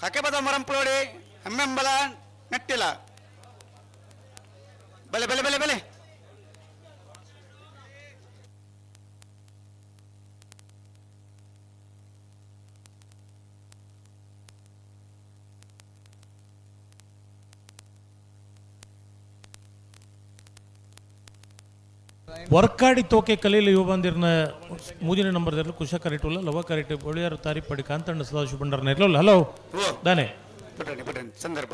ಕಕೆಬದ ಮರಂಪ್ಲೋಡಿ ಹೆಮ್ಮೆಂಬಲ ನೆಟ್ಟಿಲ. ಬಲೆ ಬಲೆ ಬಲೆ ಬಲೆ. ವರ್ಕಾಡಿ ತೋಕೆ ಕಲೀಲ ಯುವ ಬಂದಿರ್ನ ಮೂಜಿನ ನಂಬರ್ ದೆರ್ಲು ಕುಶ ಕರಿಟುಲ್ಲ ಲವ ಕರಿಟು ಬೊಳಿಯಾರು ತಾರಿಪಡಿ ಕಾಂತಣ್ಣ ಸದಾಶಿವ ಭಂಡಾರ ನೆರ್ಲು. ಹಲೋ ದಾನೆ ಪುಟ್ಟಣಿ ಪುಟ್ಟಣಿ ಸಂದರ್ಭ.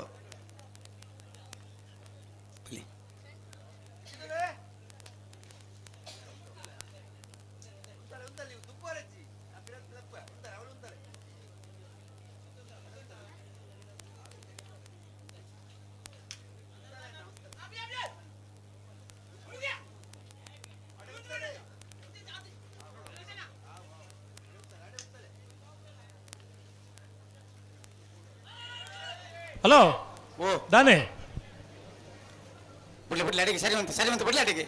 ಹಲೋ ದಾನೆ ಬಿಡ್ಲಿ ಬಿಡ್ಲಿ ಅಡಿಗೆ ಸರಿ ಬಂತು, ಸರಿ ಬಂತು, ಬಿಡ್ಲಿ ಅಡಿಗೆ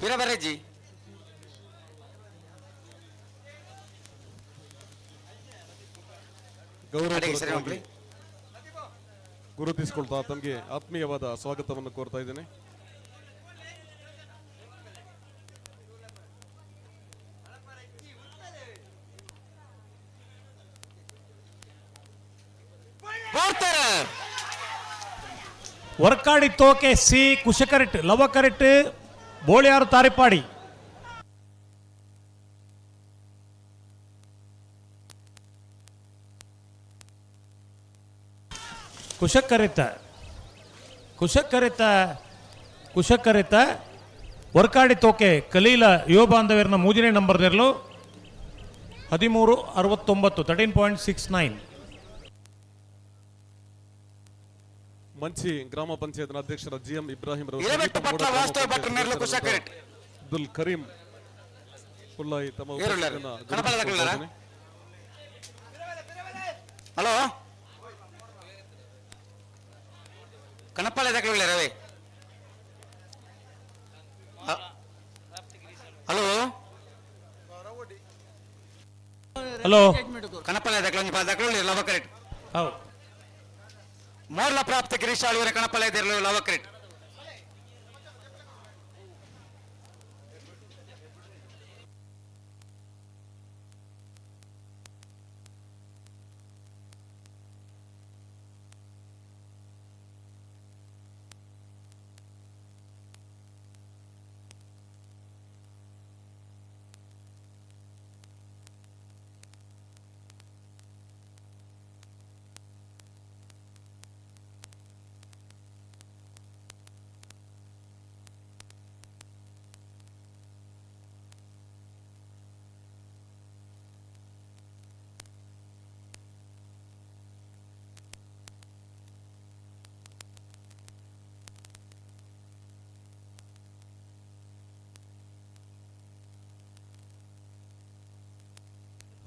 ಪಿರ ಬರಜ್ಜಿ. ಅಡಿಗೆ ಸರಿ ಗೌರವಪೂರ್ವಕವಾಗಿ ಗುರುತಿಸಿಕೊಳ್ತಾ ತಮಗೆ ಆತ್ಮೀಯವಾದ ಸ್ವಾಗತವನ್ನು ಕೋರ್ತಾ ಇದ್ದೇನೆ. ವರ್ಕಾಡಿ ತೋಕೆ ಸಿ ಕುಶಕರಿಟ್ ಲವ ಕರಿಟ್ ಬೋಳಿಯಾರು ತಾರಿಪಾಡಿ. ಕುಶಕರಿತ ಕುಶಕರಿತ ಕುಶಕರಿತ ವರ್ಕಾಡಿ ತೋಕೆ ಕಲೀಲ ಯುವ ಬಾಂಧವ್ಯರನ್ನ ಮೂಜನೇ ನಂಬರ್ ದೆರ್ಲು 13.69 13.69. ಮಂಚಿ ಗ್ರಾಮ ಪಂಚಾಯತ್ನ ಅಧ್ಯಕ್ಷರ ಜಿ ಎಂ ಇಬ್ರಾಹಿಂ ರವರು, ಇರಬೆಟ್ಟು ಸಮೀಪ ಮೂಡ ಪಟ್ಲ ಗ್ರಾಮ ವಾಸ್ತವ ಪಂಚಾಯತ್ ಭಟ್ರ ನೆರ್ಲು ಕುಶ ಅಧ್ಯಕ್ಷರಾದ ಕರೆಕ್ಟ್. ಅಬ್ದುಲ್ ಕರೀಂ ಪುಲ್ಲಾಯಿ ತಮ್ಮ ಏರುಳ್ಳಾರು. ಉಪಸ್ಥಿತಿಯನ್ನ ಕಣಪಲ ಗುರುತಿಸಿಕೊಳ್ತಾ ತಗೊಳ್ಳಾರ? ಇದ್ದೇನೆ. ಹಲೋ ಕಣಪಾಲ ದಾಖಲೆ ರವಿ. ಹಲೋ ಹಲೋ ಕಣಪಾಲ ದಾಖಲೆ ದಾಖಲೆ ಲವ ಕರೆಕ್ಟ್. ಹೌದು. ಮೋರ್ಲ ಪ್ರಾಪ್ತ ಗಿರೀಶ್ ಆಳ್ವರ ಕಣಪಾಲ ಇದ್ದಿರಲು ಲವ ಕರೆಕ್ಟ್.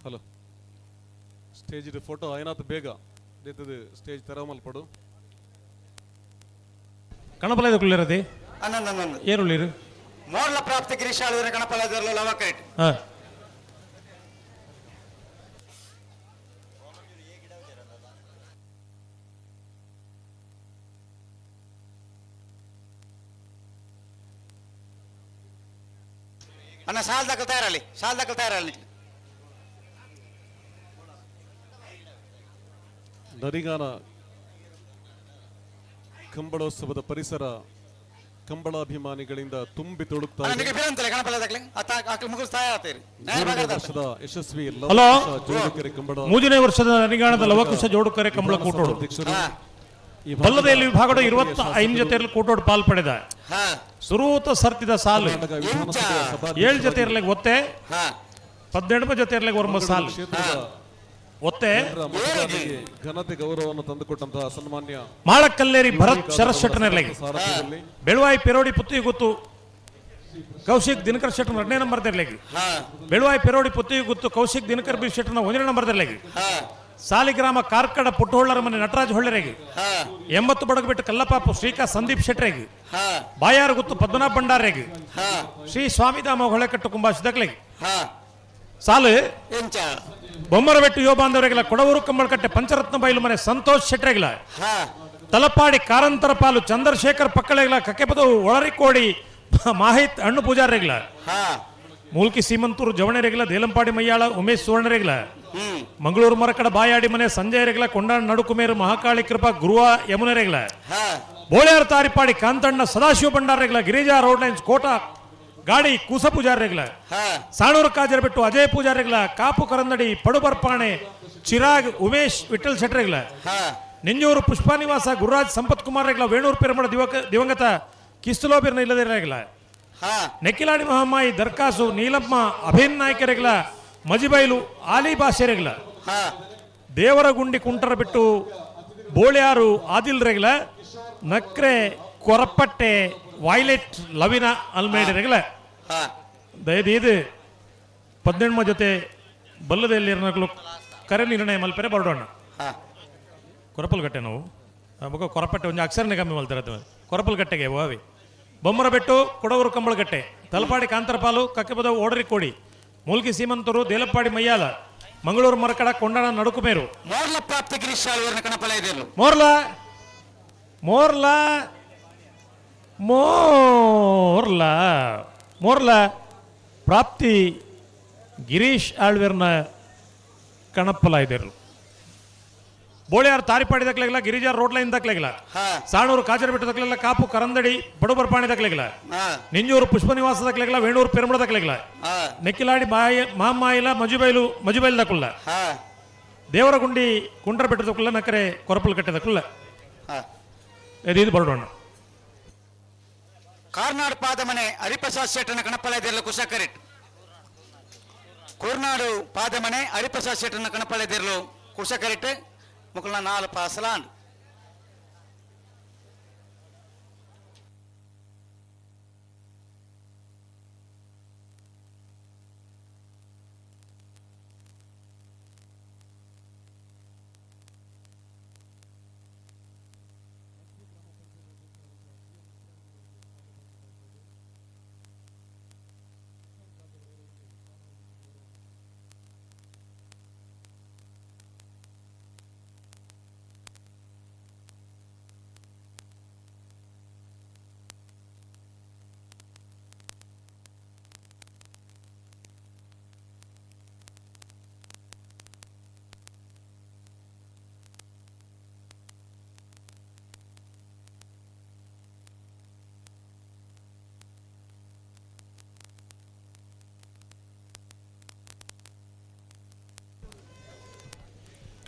ಹಲೋ ಸ್ಟೇಜ್ ಫೋಟೋ ಆಯ್ನಾತ್ ಬೇಗ ದೇತದ ಸ್ಟೇಜ್ ತೆರಮಲ್ಪಡು. ಕಣಪಲ ಕುಳ್ಳಿರದಿ ಅನ್ನಂದ ಏರುಳ್ಳಿರು. ಮೋರ್ಲ ಪ್ರಾಪ್ತಿ ಗಿರೀಶ್ ಆಳ್ವೇರ ಗಣಪಲಾದರ್ಲು ಲವಕರಿಟ್. ಅಣ್ಣ ಸಾಲ್ ದಾಖಲು ತಯಾರಲ್ಲಿ, ಸಾಲ್ ದಾಖಲು ತಯಾರಲ್ಲಿ. ನರಿಗಾನ ಕಂಬಳೋತ್ಸವದ ಪರಿಸರ ಕಂಬಳಾಭಿಮಾನಿಗಳಿಂದ ತುಂಬಿ ತುಳುಕ್ತಾ ಇದೆ. ವರ್ಷದ ಯಶಸ್ವಿ ಹಲೋ, ಜೋಡುಕೆರೆ ಕಂಬಳ ಮೂರನೇ ವರ್ಷದ ನರಿಗಾಣದ ಲವಕುಶ ಜೋಡುಕೆರೆ ಕಂಬಳ ಕೂಟೋಡು ಬಲ್ಲದೆಯಲ್ಲಿ ವಿಭಾಗದ 25 ಜೊತೆಯಲ್ಲಿ ಕೂಟೋಡು ಪಾಲ್ ಪಡೆದ. ಸುರೂತ ಸರ್ತಿದ ಸಾಲು 7 ಜೊತೆ ಇರ್ಲಿಕ್ಕೆ ಒತ್ತೆ, 18 ಜೊತೆ ಇರ್ಲಿಕ್ಕೆ ಒರ್ಮ ಸಾಲು ಒತ್ತೆ. ಘನತೆ ಗೌರವವನ್ನು ತಂದುಕೊಟ್ಟಂತಹ ಸನ್ಮಾನ್ಯ ಮಾಳಕಲ್ಲೇರಿ ಭರತ್ ಶರತ್ ಶೆಟ್ಟರ್ನೆರ್ಲೆಗೆ, ಬೆಳುವಾಯಿ ಪೆರೋಡಿ ಪುತ್ತಿಗೆ ಗೊತ್ತು ಕೌಶಿಕ್ ದಿನಕರ್ ಶೆಟ್ಟರ್ 2ನೇ ನಂಬರ್ ತೆರ್ಲೆಗೆ, ಬೆಳುವಾಯಿ ಪೆರೋಡಿ ಪುತ್ತಿಗೆ ಗೊತ್ತು ಕೌಶಿಕ್ ದಿನಕರ್ ಬಿ ಶೆಟ್ಟರ್ನ 1ನೇ ನಂಬರ್ ತೆರ್ಲೆಗೆ, ಸಾಲಿಗ್ರಾಮ ಕಾರ್ಕಡ ಪುಟ್ಟಹೊಳ್ಳರ ಮನೆ ನಟರಾಜ್ ಹೊಳ್ಳರೆಗೆ, 80 ಬಡಗು ಬಿಟ್ಟು ಕಲ್ಲಪಾಪು ಶ್ರೀಕಾ ಸಂದೀಪ್ ಶೆಟ್ಟರೆಗೆ, ಬಾಯಾರು ಗುತ್ತು ಪದ್ಮನಾಭ ಭಂಡಾರೆಗೆ, ಶ್ರೀ ಸ್ವಾಮಿಧಾಮ ಹೊಳೆಕಟ್ಟು ಕುಂಬಾಶಿದಕ್ಲೆಗೆ ಸಾಲು ಬೊಮ್ಮರಬೆಟ್ಟು ಯುವ ಬಾಂಧವರಿಗೆಲ್ಲ ಕೊಡವೂರು ಕಂಬಳಕಟ್ಟೆ ಪಂಚರತ್ನ ಬೈಲು ಮನೆ ಸಂತೋಷ್ ಶೆಟ್ಟರೆಗಿಲ್ಲ, ತಲಪಾಡಿ ಕಾರಂತರ ಪಾಲು ಚಂದ್ರಶೇಖರ್ ಪಕ್ಕಳೆಗಿಲ್ಲ, ಕಕ್ಕೆಪದವು ಒಳರಿಕೋಡಿ ಮಾಹಿತ್ ಹಣ್ಣು ಪೂಜಾರಿಗಿಲ್ಲ, ಮೂಲ್ಕಿ ಸೀಮಂತೂರು ಜವಣೆರೆಗಿಲ್ಲ, ದೇಲಂಪಾಡಿ ಮಯ್ಯಾಳ ಉಮೇಶ್ ಸುವರ್ಣರೆಗಿಲ್ಲ, ಮಂಗಳೂರು ಮರಕಡ ಬಾಯಾಡಿ ಮನೆ ಸಂಜಯ್ ರೆಗಿಲ, ಕೊಂಡಾಣ ನಡುಕುಮೇರು ಮಹಾಕಾಳಿ ಕೃಪಾ ಗುರುವ ಯಮುನರೆಗಿಲ್ಲ, ಬೋಳ್ಯಾರ ತಾರಿಪಾಡಿ ಕಾಂತಣ್ಣ ಸದಾಶಿವ ಭಂಡಾರೆಗಿಲ್ಲ, ಗಿರಿಜಾ ರೋಡ್ ಲೈನ್ಸ್ ಕೋಟ ಗಾಡಿ ಕೂಸ ಪೂಜಾರಿಗಳ, ಸಾಣೂರು ಕಾಜರ್ ಬಿಟ್ಟು ಅಜಯ್ ಪೂಜಾರಿಗಳ, ಕಾಪು ಕರಂದಡಿ ಪಡುಬರ್ಪಾಣೆ ಚಿರಾಗ್ ಉಮೇಶ್ ವಿಠಲ್ ಶೆಟ್ಟರೆಗಳ, ನಿಂಜೂರು ಪುಷ್ಪಾನಿವಾಸ ಗುರುರಾಜ್ ಸಂಪತ್ ಕುಮಾರ್ ರೆಗ್ಲ, ವೇಣೂರು ಪೆರುಮಡ ದಿವಂಗತ ಕಿಸ್ತುಲೋಬಿರ್ನ ಇಲ್ಲದಿರಗಿಲ್ಲ, ನೆಕ್ಕಿಲಾಡಿ ಮಹಮ್ಮಾಯಿ ದರ್ಕಾಸು ನೀಲಮ್ಮ ಅಭಿನ್ ನಾಯ್ಕರೆಗ್ಲ, ಮಜಿಬೈಲು ಆಲಿ ಬಾಷೆರೆಗ್ಲ, ದೇವರಗುಂಡಿ ಕುಂಟರ ಬಿಟ್ಟು ಬೋಳ್ಯಾರು ಆದಿಲ್ ರೆಗ್ಲ, ನಕ್ರೆ ಕೊರಪಟ್ಟೆ ವಾಯ್ಲೆಟ್ ಲವಿನ ಅಲ್ಮೇಡಿರೆಗ್ಲ. ದಯದೀದು 18 ಜೊತೆ ಬಲ್ಲದಲ್ಲಿ ಕರೆ ನಿರ್ಣಯ ಮಲ್ಪೆರೆ ಬರೋಣ. ಕೊರಪಲ್ಗಟ್ಟೆ ನಾವು ಬೊಕ ಕೊರಪಟ್ಟೆ ಒಂಜಿ ಅಕ್ಷರನೇ ಕಮ್ಮಿ ಮಲ್ತಾರೆ ಕೊರಪಲ್ಗಟ್ಟೆಗೆ ಹೋವಿ. ಬೊಮ್ಮರಬೆಟ್ಟು ಕೊಡವೂರು ಕಂಬಳಗಟ್ಟೆ ತಲಪಾಡಿ ಕಾಂತರಪಾಲು ಕಕ್ಕೆಪದ ಓಡರಿ ಕೋಡಿ ಮೂಲ್ಕಿ ಸೀಮಂತರು ದೇಲಪ್ಪಾಡಿ ಮಯ್ಯಾಲ ಮಂಗಳೂರು ಮರಕಡ ಕೊಂಡಾಣ ನಡುಕುಮೇರು ಮೋರ್ಲ ಪ್ರಾಪ್ತಿ ಗಿರೀಶ್ ಆಳ್ವೇರನ ಕಣಪಲ ಇದೆಯಲ್ಲ. ಮೋರ್ಲ ಮೋರ್ಲ ಮೋರ್ಲ ಮೋರ್ಲ ಪ್ರಾಪ್ತಿ ಗಿರೀಶ್ ಆಳ್ವೇರ್ನ ಕಣಪ್ಪಲ ಇದ್ದರು. ಬೋಳಿಯಾರ್ ತಾರಿಪಾಡಿ ದಕ್ಲೆಗಿಲ್ಲ, ಗಿರಿಜಾರ್ ರೋಡ್ ಲೈನ್ ದಕ್ಲೆಗಿಲ್ಲ, ಸಾಣೂರು ಕಾಜರಬೆಟ್ಟು ದಕ್ಲೆಗಿಲ್ಲ, ಕಾಪು ಕರಂದಡಿ ಬಡುಬರ್ಪಾಣಿ ದಕ್ಲೆಗಿಲ್ಲ, ನಿಂಜೂರು ಪುಷ್ಪನಿವಾಸ ದಕ್ಲೆಗಿಲ್ಲ, ವೇಣೂರು ಪೆರುಮಡ ದಕ್ಲೆಗಿಲ್ಲ, ನೆಕ್ಕಿಲಾಡಿ ಬಾಯ ಮಾಮಾಯಿಲ ಮಜುಬೈಲು ಮಜುಬೈಲ್ ದಕ್ಕುಲ್ಲ, ದೇವರಗುಂಡಿ ಕುಂಡ್ರಬೆಟ್ಟು ದಕ್ಕುಲ್ಲ, ನಕರೆ ಕೊರಪಲ್ ಕಟ್ಟೆ ದಕ್ಕುಲ್ಲ. ಇದು ಬರೋಣ. ಕಾರ್ನಾಡ್ ಪಾದಮನೆ ಹರಿಪ್ರಸಾದ್ ಶೆಟ್ಟನ ಕಣಪ್ಪಲ ಇದೆಲ್ಲ ಕುಶಕರಿಟ್. ಕೂರ್ನಾಡು ಪಾದಮನೆ ಹರಿಪ್ರಸಾದ್ ಶೆಟ್ಟನ ಕಣಪ್ಪಲ ಇದೆರಲು ಕುಶಕರಿಟ್ ಮುಕುಲ್ನ 4 ಪಾಸಲಾಂಡ್.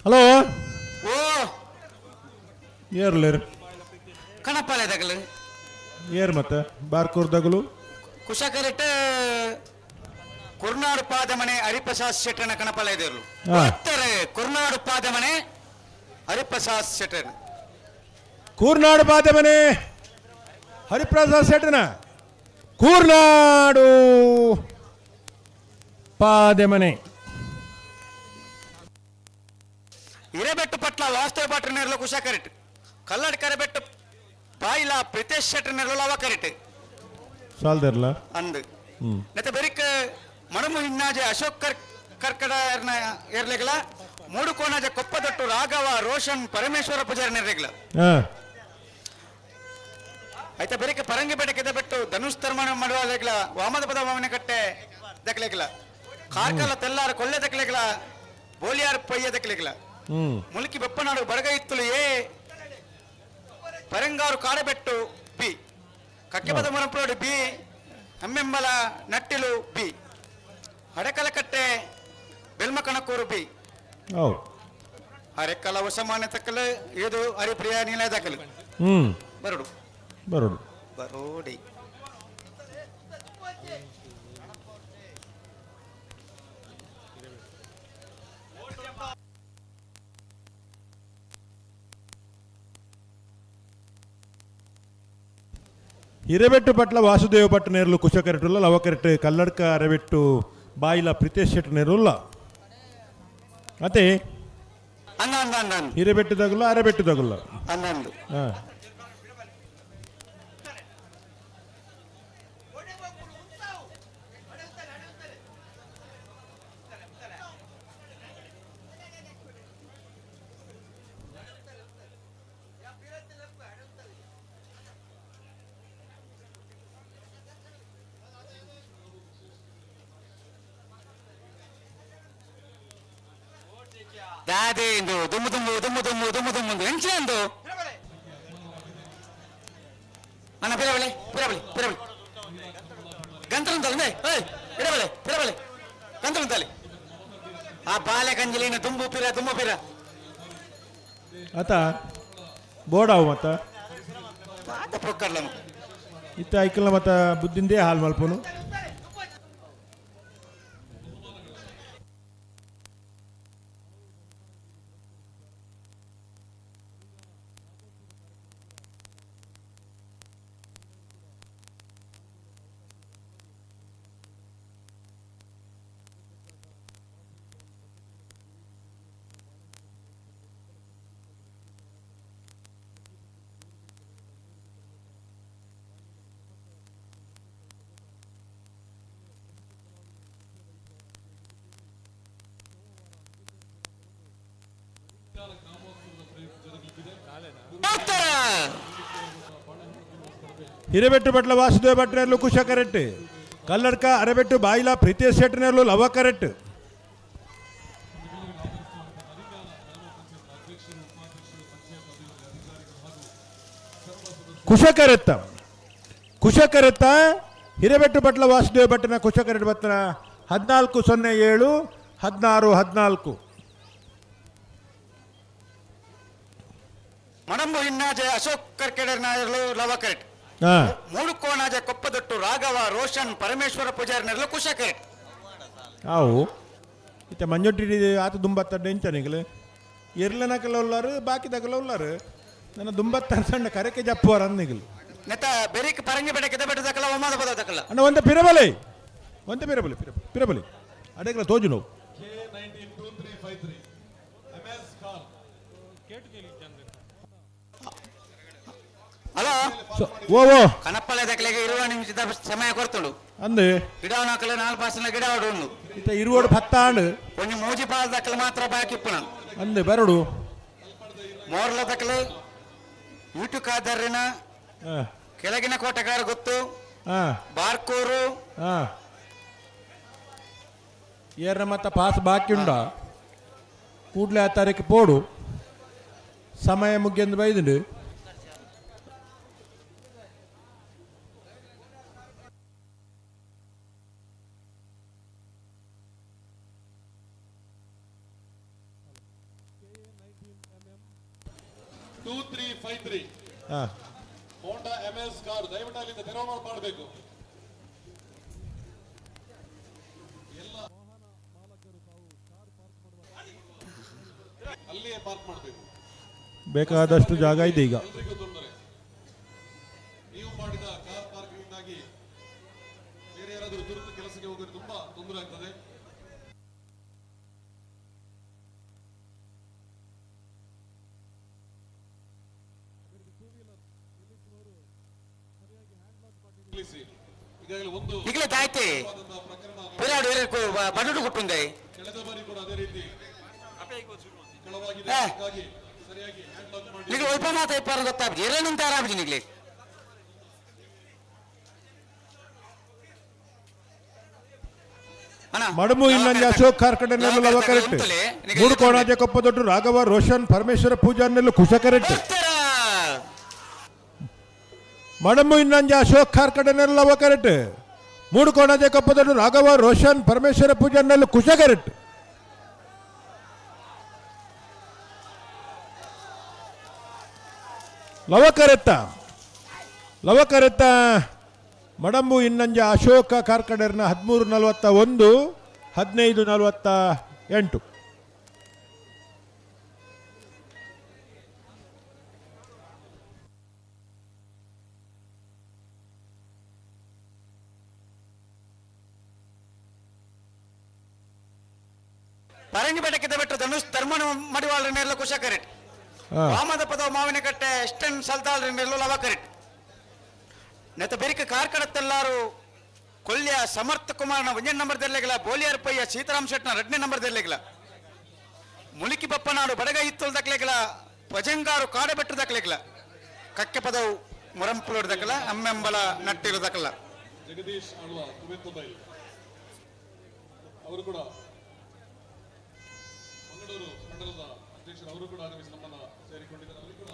ಹಲೋ ಓ ಏರ್ಲೇರ್ ಕಣಪಾಲೆ ದಗಲು ಏರ್ ಮತ್ತೆ ಬಾರ್ಕೂರ್ ದಗಲು ಕುಶಕರಿಟ್ ಕುರ್ನಾಡು ಪಾದಮನೆ ಹರಿಪ್ರಸಾದ್ ಶೆಟ್ಟನ ಕಣಪಾಲೆ ಇದೆಯಲ್ಲ. ಕುರ್ನಾಡು ಪಾದಮನೆ ಹರಿಪ್ರಸಾದ್ ಶೆಟ್ಟನ. ಕೂರ್ನಾಡು ಪಾದಮನೆ ಹರಿಪ್ರಸಾದ್ ಶೆಟ್ಟನ ಕೂರ್ನಾಡು ಪಾದಮನೆ. ಹಿರೇಬೆಟ್ಟು ಪಟ್ಲ ವಾಸ್ತವ ಭಟ್ರ ನೆರಳು ಕುಶಕರಿಟ್. ಕಲ್ಲಡ್ ಕರೆಬೆಟ್ಟು ಬಾಯಿಲ ಪ್ರಿತೇಶ್ ಶೆಟ್ಟರ್ ನೆರಳು ಲವ ಕರಿಟ್. ಸಾಲ್ದರ್ಲ ಅಂದ್ ನೆತ್ತ ಬೆರಿಕ್ ಮಣಮು ಹಿನ್ನಾಜೆ ಅಶೋಕ್ ಕರ್ಕಡ ಏರ್ಲೆಗಲ ಮೂಡು ಕೋಣಾಜೆ ಕೊಪ್ಪದೊಟ್ಟು ರಾಘವ ರೋಷನ್ ಪರಮೇಶ್ವರ ಪೂಜಾರಿ ನೆರ್ಲೆಗಲ ಆಯ್ತಾ ಬೆರಿಕ್ ಪರಂಗಿಪೇಟೆ ಕೆದಬೆಟ್ಟು ಧನುಷ್ ಧರ್ಮಣ ಮಾಡುವ ಲೆಗ್ಲ ವಾಮದ ಪದ ವಾಮನ ಕಟ್ಟೆ ದಕ್ಲೆಗ್ಲ ಕಾರ್ಕಲ ತೆಲ್ಲಾರ ಕೊಳ್ಳೆ ದಕ್ಲೆಗ್ಲ ಬೋಲಿಯಾರ್ ಪೊಯ್ಯ ದಕ್ಲೆಗ್ಲ ಮುಲ್ಕಿ ಬೆಪ್ಪನಾಡು ಬಡಗ ಇತ್ತಲು ಎ ಪರಂಗಾರು ಕಾಡಬೆಟ್ಟು ಬಿ ಕಕ್ಕೆಪದ ಮುರಂಪ್ರೋಡು ಬಿ ಹಮ್ಮೆಂಬಲ ನಟ್ಟಿಲು ಬಿ ಹಡಕಲಕಟ್ಟೆ ಬೆಲ್ಮಕಣಕೂರು ಬಿ ಹರೆಕ್ಕಲ ವಶಮಾನ್ಯ ತಕ್ಕಲು ಇದು ಹರಿಪ್ರಿಯ ನೀಲ ದಕ್ಕಲು ಬರಡು. ಬರೋಡು. ಬರೋಡಿ. ಹಿರೇಬೆಟ್ಟು ಪಟ್ಲ ವಾಸುದೇವ ಭಟ್ ನೇರ್ಲು ಕುಶಕರೆಟುಲ್ಲ ಲವಕರೆಟ್ ಕಲ್ಲಡ್ಕ ಅರೆಬೆಟ್ಟು ಬಾಯಿಲ ಪ್ರಿತೇಶ್ ಶೆಟ್ ನೇರುಲ್ಲ ಅತೆ ಹಿರೇಬೆಟ್ಟು ದಗುಲ್ಲ ಅರೆಬೆಟ್ಟು ದಗುಲ್ಲ. ಹಾ. ದಾದೆ ಇಂದು ದುಮ್ಮು ದುಮ್ಮು ದುಮ್ಮು ದುಮ್ಮು ದುಮ್ಮು ದುಮ್ಮು ಎಂಚೆ ಅಂದು ಅಣ್ಣ ಪಿರಬಳೆ ಪಿರಬಳೆ ಪಿರಬಳೆ ಗಂತಲುಂತಲ್ಲ ಏಯ್ ಇಡಬಳೆ ಪಿರಬಳೆ ಗಂತಲುಂತಲ್ಲಿ ಆ ಬಾಲೆ ಕಂಜಲಿನ ತುಂಬು ಪಿರ ತುಂಬು ಪಿರ. ಆತ ಬೋಡಾವು ಮತ್ತ? ಆತ ಪೊಕ್ಕರ್ಲ ಇತ್ತ ಐಕಲ್ನ ಮತ್ತ ಬುದ್ಧಿಂದೇ ಹಾಲು ಮಲ್ಪನು. ಹಿರೇಬೆಟ್ಟು ಬಟ್ಲ ವಾಸುದೇವ ಭಟ್ನೇರ್ಲು ಕುಶ ಕರೆಕ್ಟ್ ಕಲ್ಲಡ್ಕ ಅರೆಬೆಟ್ಟು ಬಾಯಿಲ ಪ್ರಿತೇಶ್ ಶೆಟ್ಟನೇರ್ಲು ಲವ ಕರೆಕ್ಟ್. ಕುಶಕರೆತ್ತ ಕುಶಕರೆತ್ತ ಹಿರೇಬೆಟ್ಟು ಬಟ್ಲ ವಾಸುದೇವ ಭಟ್ಟನ ಕುಶಕರೆಟ್ ಬತ್ತನ 14.07 16.14. ಮಣಂಬು ಹಿನ್ನಾಜೆ ಅಶೋಕ್ ಕರ್ಕೆಡರ್ ನಾಯರ್ಲು ಲವ ಕರೆಕ್ಟ್. ಮೂಡು ಕೋಣಾಜೆ ಕೊಪ್ಪದೊಟ್ಟು ರಾಘವ ರೋಷನ್ ಪರಮೇಶ್ವರ ಪೂಜಾರಿ ನೆರಳು ಕುಶ ಕರೆಕ್ಟ್. ಆವು ಇತ್ತೆ ಮಂಜೊಟ್ಟಿ ಆತ ದುಂಬತ್ತ ಡೆಂಚನಿಗಲು ಎರ್ಲನಕಲ ಉಲ್ಲಾರು ಬಾಕಿ ದಕಲ ಉಲ್ಲಾರು ನನ್ನ ದುಂಬತ್ತ ಸಣ್ಣ ಕರೆಕೆ ಜಪ್ಪುವಾರ ಅಂದಿಗಲು. ನೆತ್ತ ಬೆರಿಕ್ ಪರಂಗಿ ಬೆಡ ಕೆದ ದಕಲ ಒಮಾದ ಪದ ದಕಲ. ಅಣ್ಣ ಒಂದ ಪಿರಬಲೆ ಒಂದ ಪಿರಬಲೆ ಪಿರಬಲೆ ಅಡೇಕಲ ತೋಜು ನೋವು. ಹಲೋ ಓ ಓ ಕನಪ್ಪಲೆ ದಕಲೆಗೆ 20 ನಿಮಿಷದ ಸಮಯ ಕೊಡ್ತುಂಡು. ಅಂದು ಗಿಡ ನಾಕಲೆ ನಾಲ್ಕು ಪಾಸನ ಗಿಡ ಉಂಡು. ಇತ್ತ ಇರುವೋಡು ಪತ್ತಾಂಡು ಒಂಜಿ ಮೂಜಿ ಪಾಲ್ ದಕಲೆ ಮಾತ್ರ ಬಾಕಿ ಇಪ್ಪುನ. ಅಂದು ಬರಡು. ಮೋರ್ಲ ದಕಲೆ ಯೂಟು ಕಾದರ್ರಿನ ಕೆಳಗಿನ ಕೋಟೆಗಾರ ಗೊತ್ತು ಬಾರ್ಕೂರು ಏರ್ನ ಮತ್ತ ಪಾಸ್ ಬಾಕಿ ಉಂಡ ಕೂಡ್ಲೆ ಆ ತಾರೀಕು ಪೋಡು ಸಮಯ ಮುಗ್ಯಂದು ಬೈದುಂಡು. 2353 ಹೋಂಡಾ ಎಂಎಸ್ ಕಾರ್ ದಯವಿಟ್ಟು ಅಲ್ಲಿಂದ ತೆರವು ಮಾಡಬೇಕು. ಎಲ್ಲ ಅಲ್ಲಿಯೇ ಪಾರ್ಕ್ ಮಾಡಬೇಕು. ಬೇಕಾದಷ್ಟು ಜಾಗ ಇದೆ ಈಗ. ಎಲ್ರಿಗೂ ತೊಂದರೆ. ನೀವು ಮಾಡಿದ ಕಾರ್ ಪಾರ್ಕಿಂಗ್ ಬೇರೆ ಯಾರಾದರೂ ತುರ್ತು ಕೆಲಸಕ್ಕೆ ಹೋಗೋದು ತುಂಬಾ ತೊಂದರೆ ಆಗ್ತದೆ. ನಿಲ್ಲಿಸಿ. ನಿಗಲೆ ದಾಯ್ತೆ ಪಿರಾಡು ಬಡುಡು ಕೊಟ್ಟುಂದೆ ನಿಗಲೆ ಒಲ್ಪ ಮಾತ ಇಪ್ಪಾರ ಗೊತ್ತಾಪುಜಿ ಎರೇನಂತ ಆರಾಪುಜಿ ನಿಗಲೆ. ಮಡಮು ಇನ್ನೊಂದು ಅಶೋಕ್ ಕಾರ್ಕಡೆ ಲವ ಕರೆಕ್ಟ್. ಮೂಡು ಕೋಣಾಜೆ ಕೊಪ್ಪದೊಡ್ಡು ರಾಘವ ರೋಷನ್ ಪರಮೇಶ್ವರ ಪೂಜಾರ್ನೆಲ್ಲು ಕುಶ ಕರೆಕ್ಟ್. ಮಡಮು ಇನ್ನೊಂದು ಅಶೋಕ್ ಕಾರ್ಕಡೆ ಲವ ಕರೆಕ್ಟ್. ಮೂಡು ಕೋಣಾಜೆ ಕೊಪ್ಪದೊಡ್ಡು ರಾಘವ ರೋಷನ್ ಪರಮೇಶ್ವರ ಪೂಜಾರ್ನೆಲ್ಲು ಕುಶ ಕರೆಕ್ಟ್. ಲವ ಕರೆತ್ತ ಲವ ಕರೆತ್ತ ಮಡಂಬು ಇನ್ನಂಜ ಅಶೋಕ ಕಾರ್ಕಡರ್ನ 13:41 15:48. ಪರಂಗಿ ಬೆಟ್ಟಕ್ಕಿದ್ದ ಬಿಟ್ಟು ಧನುಷ್ ಧರ್ಮನ ಮಡಿವಾಳ್ರ ನೆರಳು ಕುಶ ಕರೆಕ್ಟ್. ವಾಮದ ಪದ ಮಾವಿನ ಕಟ್ಟೆ ಎಷ್ಟನ್ ಸಲ್ತಾಳ್ರ ನೆರಳು ಲವ ಕರೆಕ್ಟ್. ನೆತ ಬೆರಿಕ ಕಾರ್ಕಡತ್ತೆಲ್ಲಾರು ಕೊಲ್ಯ ಸಮರ್ಥ ಕುಮಾರ್ನ ಒಂಜನೇ ನಂಬರ್ ದೆರ್ಲೆಗಲ, ಬೋಲಿಯಾರ್ ಪಯ್ಯ ಸೀತಾರಾಮ್ ಶೆಟ್ನ ಎರಡನೇ ನಂಬರ್ ದೆರ್ಲೆಗಲ, ಮುಲಿಕಿ ಬಪ್ಪನಾಡು ಬಡಗ ಇತ್ತುಲ್ ದಕ್ಲೆಗಲ, ಪಜಂಗಾರು ಕಾಡಬೆಟ್ಟು ದಕ್ಲೆಗಲ, ಕಕ್ಕೆ ಪದವು ಮುರಂಪುಲೋಡ್ ದಕ್ಕಲ, ಅಮ್ಮೆಂಬಲ ನಟ್ಟಿರು ದಕ್ಕಲ. ಜಗದೀಶ್ ಆಳ್ವ ಕುವೆತ್ತಬೈಲ್ ಅವರು ಕೂಡ ಮಂಗಳೂರು ಮಂಡಲದ ಅಧ್ಯಕ್ಷರು ಅವರು ಕೂಡ ಆಗಮಿಸಿ ನಮ್ಮನ್ನ ಸೇರಿಕೊಂಡಿದ್ದಾರೆ. ಅವರು ಕೂಡ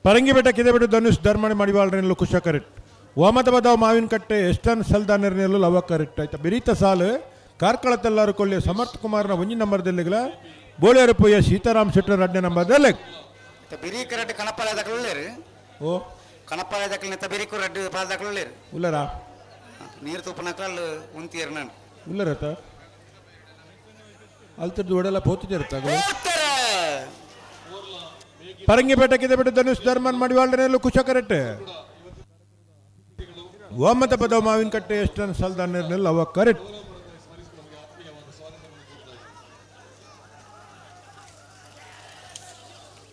ಪರಂಗಿಬೆಟ್ಟ ಕಿದೆಬೆಟ್ಟು ಧನುಷ್ ಧರ್ಮಣಿ ಮಡಿವಾಳ್ರೆಲ್ಲು ಕುಶ ಕರೆಕ್ಟ್. ಓಮತ ಬದಾವ್ ಮಾವಿನ ಕಟ್ಟೆ ಎಷ್ಟನ್ ಸಲ್ದಾನರ್ನೆಲ್ಲು ಲವ ಕರೆಕ್ಟ್ ಆಯ್ತಾ. ಬಿರೀತ ಸಾಲು ಕಾರ್ಕಳ ತೆಲ್ಲಾರು ಕೊಲ್ಯ ಸಮರ್ಥ ಕುಮಾರ್ನ ಒಂಜಿ ನಂಬರ್ ದೆಲ್ಲಿಗಲ, ಬೋಳಿಯರ ಪೊಯ್ಯ ಸೀತಾರಾಮ್ ಶೆಟ್ಟರ್ ಎರಡನೇ ನಂಬರ್ ದೆಲ್ಲೆ. ಬಿರಿ ಕರೆಕ್ಟ್ ಕಣಪಾಲ ದಕ್ಕಲೇರು. ಓ ಕಣಪಾಲ ದಕ್ಕಲ ಬಿರಿಕು ರಡ್ಡು ಪಾಲ್ ದಕ್ಕಲೇರು. ಉಲ್ಲರಾ ನೀರು ತೂಪನಕಲ್ ಉಂತಿಯರ್ ನಾನು ಉಲ್ಲರತ ಅಲ್ತದ್ದು ಒಡೆಲ್ಲ ಪೋತಿದಿರ್ತ. ಪರಂಗಿಪೇಟೆ ಕಿದೆಬೆಟ್ಟು ಧನುಷ್ ಧರ್ಮನ್ ಮಡಿವಾಳ್ರೆಲ್ಲು ಕುಶ ಕರೆಕ್ಟ್. ಓಮತ ಪದವ ಮಾವಿನ ಕಟ್ಟೆ ಎಷ್ಟನ್ ಸಲ್ದಾನರ್ನೆಲ್ಲ ಅವ ಕರೆಕ್ಟ್.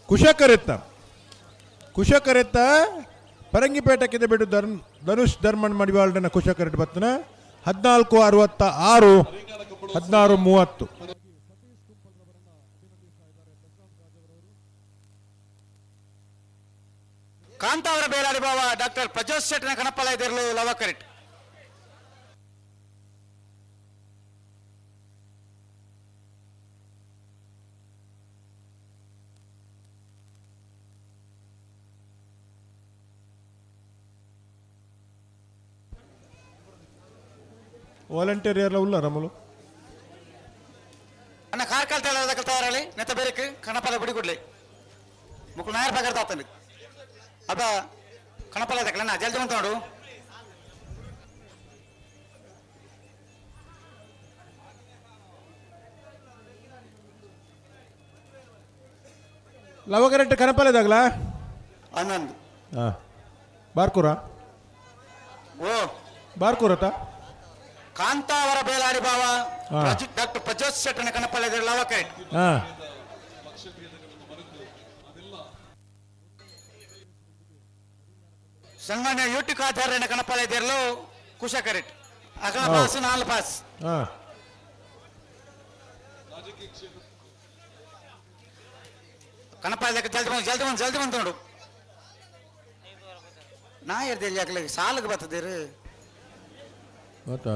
ಕುಶ ಕರೆತ್ತ ಕುಶ ಕರೆತ್ತ ಪರಂಗಿಪೇಟೆ ಕಿದೆಬೆಟ್ಟು ಧನುಷ್ ಧರ್ಮನ್ ಮಡಿವಾಳ್ರನ ಕುಶ ಕರೆಕ್ಟ್ ಬತ್ತನ 14:66 16:30. ಕಾಂತಾವರ ಬೇಲಾಡಿ ಬಾವ ಡಾಕ್ಟರ್ ಪ್ರಜೋತ್ ಶೆಟ್ಟನ ಕಣಪಾಲ ಇದಿರಲು ಲವ ಕರೆಕ್ಟ್. ವಾಲಂಟಿಯರ್ ಯಾರಲ್ಲ ಉಲ್ಲ ರಮಲು ಅಣ್ಣ ಕಾರ್ಕಲ್ ತಯಾರಲಿ ತಯಾರಳಿ ನೆತ್ತ ಬೇರೆಕ್ ಕಣಪಾಲ ಬಿಡಿ ಕೊಡ್ಲಿ ಮುಕ್ಳು ನಾಯರ್ ಪಗರ್ ತಾತನು ಅಬ್ಬ ಕಣಪಾಲ ದಕ್ಕಲ ಜಲ್ದಿ ಬಂತ ನೋಡು. ಲವ ಕರೆಕ್ಟ್ ಕಣಪಾಲ ಇದಾಗಲ ಆನಂದ್ ಹಾಂ ಬಾರ್ಕೂರ ಓ ಬಾರ್ಕೂರತ ಕಾಂತಾವರ ಬೇಲಾಡಿ ಬಾವ ಡಾಕ್ಟರ್ ಪ್ರಜೋತ್ ಶೆಟ್ಟನ ಕಣಪಾಲ ಲವ ಕರೆಕ್ಟ್. ಹಾಂ ಸನ್ಮಾನ್ಯ ಯೂಟಿ ಕಾಧಾರನ ಕಣಪಾಲ ಇದಿರಲು ಕುಶ ಕರೆಕ್ಟ್. ಅಗಲ ಪಾಸ್ ನಾಲ್ ಪಾಸ್. ಹಾಂ ಕಣಪಾಲ ಜಲ್ದಿ ಬಂದು ಜಲ್ದಿ ಬಂದು ಜಲ್ದಿ ಬಂದು ನೋಡು. ನಾ ಎರ್ದಲ್ಲಿ ಯಾಕಲೆ ಸಾಲಕ್ಕೆ ಬರ್ತದಿರು ಗೊತ್ತಾ.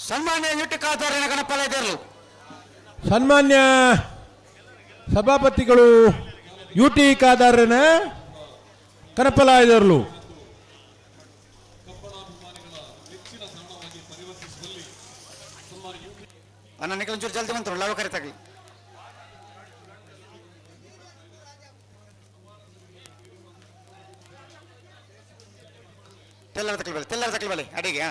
ಸನ್ಮಾನ್ಯ ಯೂಟಿ ಕಾಧಾರನ ಕಣಪಾಲ ಇದಿರಲು ಸನ್ಮಾನ್ಯ ಸಭಾಪತಿಗಳು ಯು ಟಿ ಖಾದರ್ನ ಕನಪಲ ಇದ್ರಲು. ಅಣ್ಣ ನಿಖಲ್ ಒಂಚೂರು ಜಲ್ದಿ ಬಂತು ಲವ ಕರೆ ತಗಲಿ. ತೆಲ್ಲರ ತಕಲ್ ಬಲೆ, ತೆಲ್ಲರ ತಕಲ್ ಬಲೆ ಅಡಿಗೆ.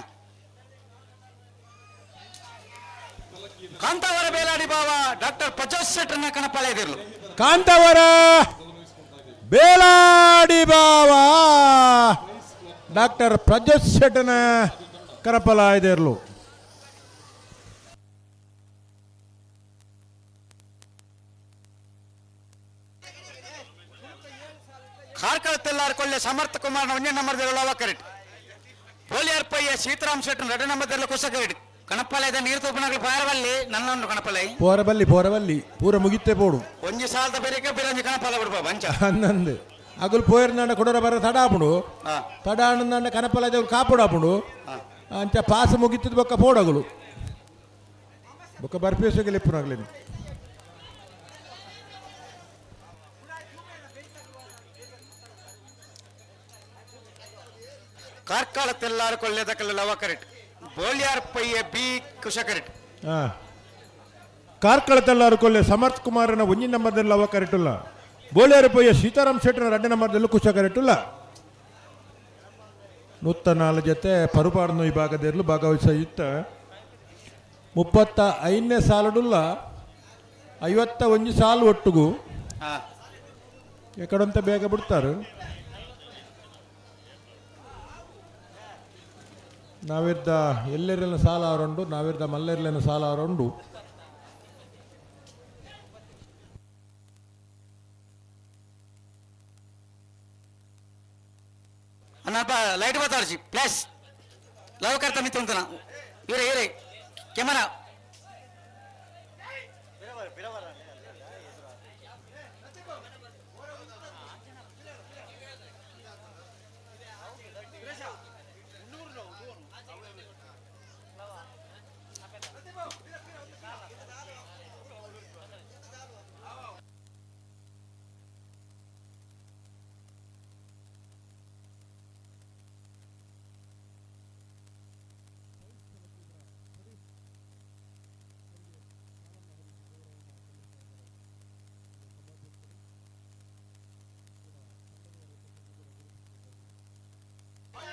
ಕಾಂತಾವರ ಬೇಲಾಡಿ ಬಾವ ಡಾಕ್ಟರ್ ಪ್ರಜೋತ್ ಶೆಟ್ಟರ್ನ ಕಣಪಾಲ ಇದಿರ್ಲು. ಕಾಂತಾವರ ಬೇಲಾಡಿ ಬಾವ ಡಾಕ್ಟರ್ ಪ್ರಜೋತ್ ಶೆಟ್ಟನ ಕರಪಲ ಇದಿರ್ಲು. ಕಾರ್ಕಳ ತೆಲ್ಲಾರ್ ಕೊಳ್ಳೆ ಸಮರ್ಥ ಕುಮಾರ್ ಒಂದೇ ನಂಬರ್ ಲವ ಕರೆಟ್. ಬೋಲಿಯಾರ್ ಪಯ್ಯ ಸೀತಾರಾಮ್ ಶೆಟ್ಟರ್ ಎರಡು ನಂಬರ್ ಕುಶ ಕರೆಟ್. ಕಣಪಾಲ ಇದೆ ನೀರು ತೂಪನಾಗಲಿ ಪಾರವಲ್ಲಿ ನನ್ನ ಕಣಪಾಲ ಪೋರಬಲ್ಲಿ ಪೋರಬಲ್ಲಿ ಪೂರ ಮುಗಿತ್ತೆ ಪೋಡು. ಒಂಜಿ ಸಾಲದ ಬೇರೆ ಬೇರೆ ಕಣಪಾಲ ಬಿಡ್ಬ ಬಂಚ ಹನ್ನೊಂದು ಅಗುಲ್ ಪೋಯರ್ನಾಂಡ ಕೊಡೋರ ಬರ ತಡ ಆಪುಂಡು, ತಡ ಆನಂದಾಂಡ ಕನಪಲ ಇದೆ ಕಾಪುಡು ಆಪುಂಡು. ಅಂಚ ಪಾಸ್ ಮುಗಿತ್ತದ ಬೊಕ್ಕ ಪೋಡಗುಲು ಬೊಕ್ಕ ಬರ್ಪೇಸಗೆ ಲೆಪ್ಪುನಾಗ್ಲೇನು. ಕಾರ್ಕಳ ತೆಲ್ಲಾರು ಕೊಳ್ಳೆದ ಕಲ್ಲ ಲವ ಕರೆಟ್. ಬೋಳಿಯಾರ್ ಪಯ್ಯ ಬಿ ಕುಶ ಕರೆಟ್. ಕಾರ್ಕಳ ತೆಲ್ಲಾರು ಕೊಲ್ಲೆ ಸಮರ್ಥ್ ಕುಮಾರನ ಒಂಜಿ ನಂಬರ್ದಲ್ಲಿ ಲವ ಕರೆಟುಲ್ಲ. ಬೋಳಿಯಾರ್ ಪಯ್ಯ ಸೀತಾರಾಮ್ ಶೆಟ್ಟರ ಎರಡನೇ ನಂಬರ್ದಲ್ಲೂ ಕುಶ ಕರೆಟುಲ್ಲ. 104 ಜೊತೆ ಪರುಪಾಡ್ನು ಈ ಭಾಗದಿರಲು ಭಾಗವಹಿಸ ಇತ್ತ 35ನೇ ಸಾಲುಡುಲ್ಲ 51 ಸಾಲು ಒಟ್ಟುಗು. ಎಕಡಂತ ಬೇಗ ಬಿಡ್ತಾರೆ. ನಾವಿದ್ದ ಎಲ್ಲೆರೆಲ್ಲ ಸಾಲ ಅವರುಂಡು, ನಾವಿದ್ದ ಮಲ್ಲೆರ್ಲೆನ ಸಾಲ ಅವರುಂಡು. ಅಣ್ಣಪ್ಪ ಲೈಟ್ ಬತ್ತಾಡ್ಸಿ ಪ್ಲಸ್ ಲವ್ ಕರ್ತ ಮಿತ್ತುಂತನ ಇವರೇ ಇವರೇ ಕ್ಯಾಮರಾ.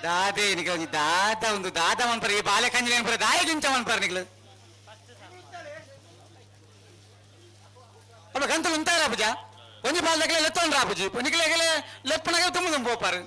ದಾದೆ ನಿಗ ದಾದ ಒಂದು ದಾದ ಮನ್ಪರ ಈ ಬಾಲೆ ಕಂಜಿ ಅನ್ಪರ ದಾಯ ಗಿಂಚ ಮನ್ಪರ ನಿಗ್ಲು ಅಪ್ಪ ಗಂತಲು ಉಂತಾರ ಪೂಜಾ ಒಂಜಿ ಬಾಲ್ ದಗಲೆ ಲೆತ್ತೊಂಡ್ರ ಪೂಜಿ ನಿಗ್ಲೆಗಲೆ ಲೆಪ್ಪನಾಗ ತುಂಬ ತುಂಬ ಪೋಪಾರು.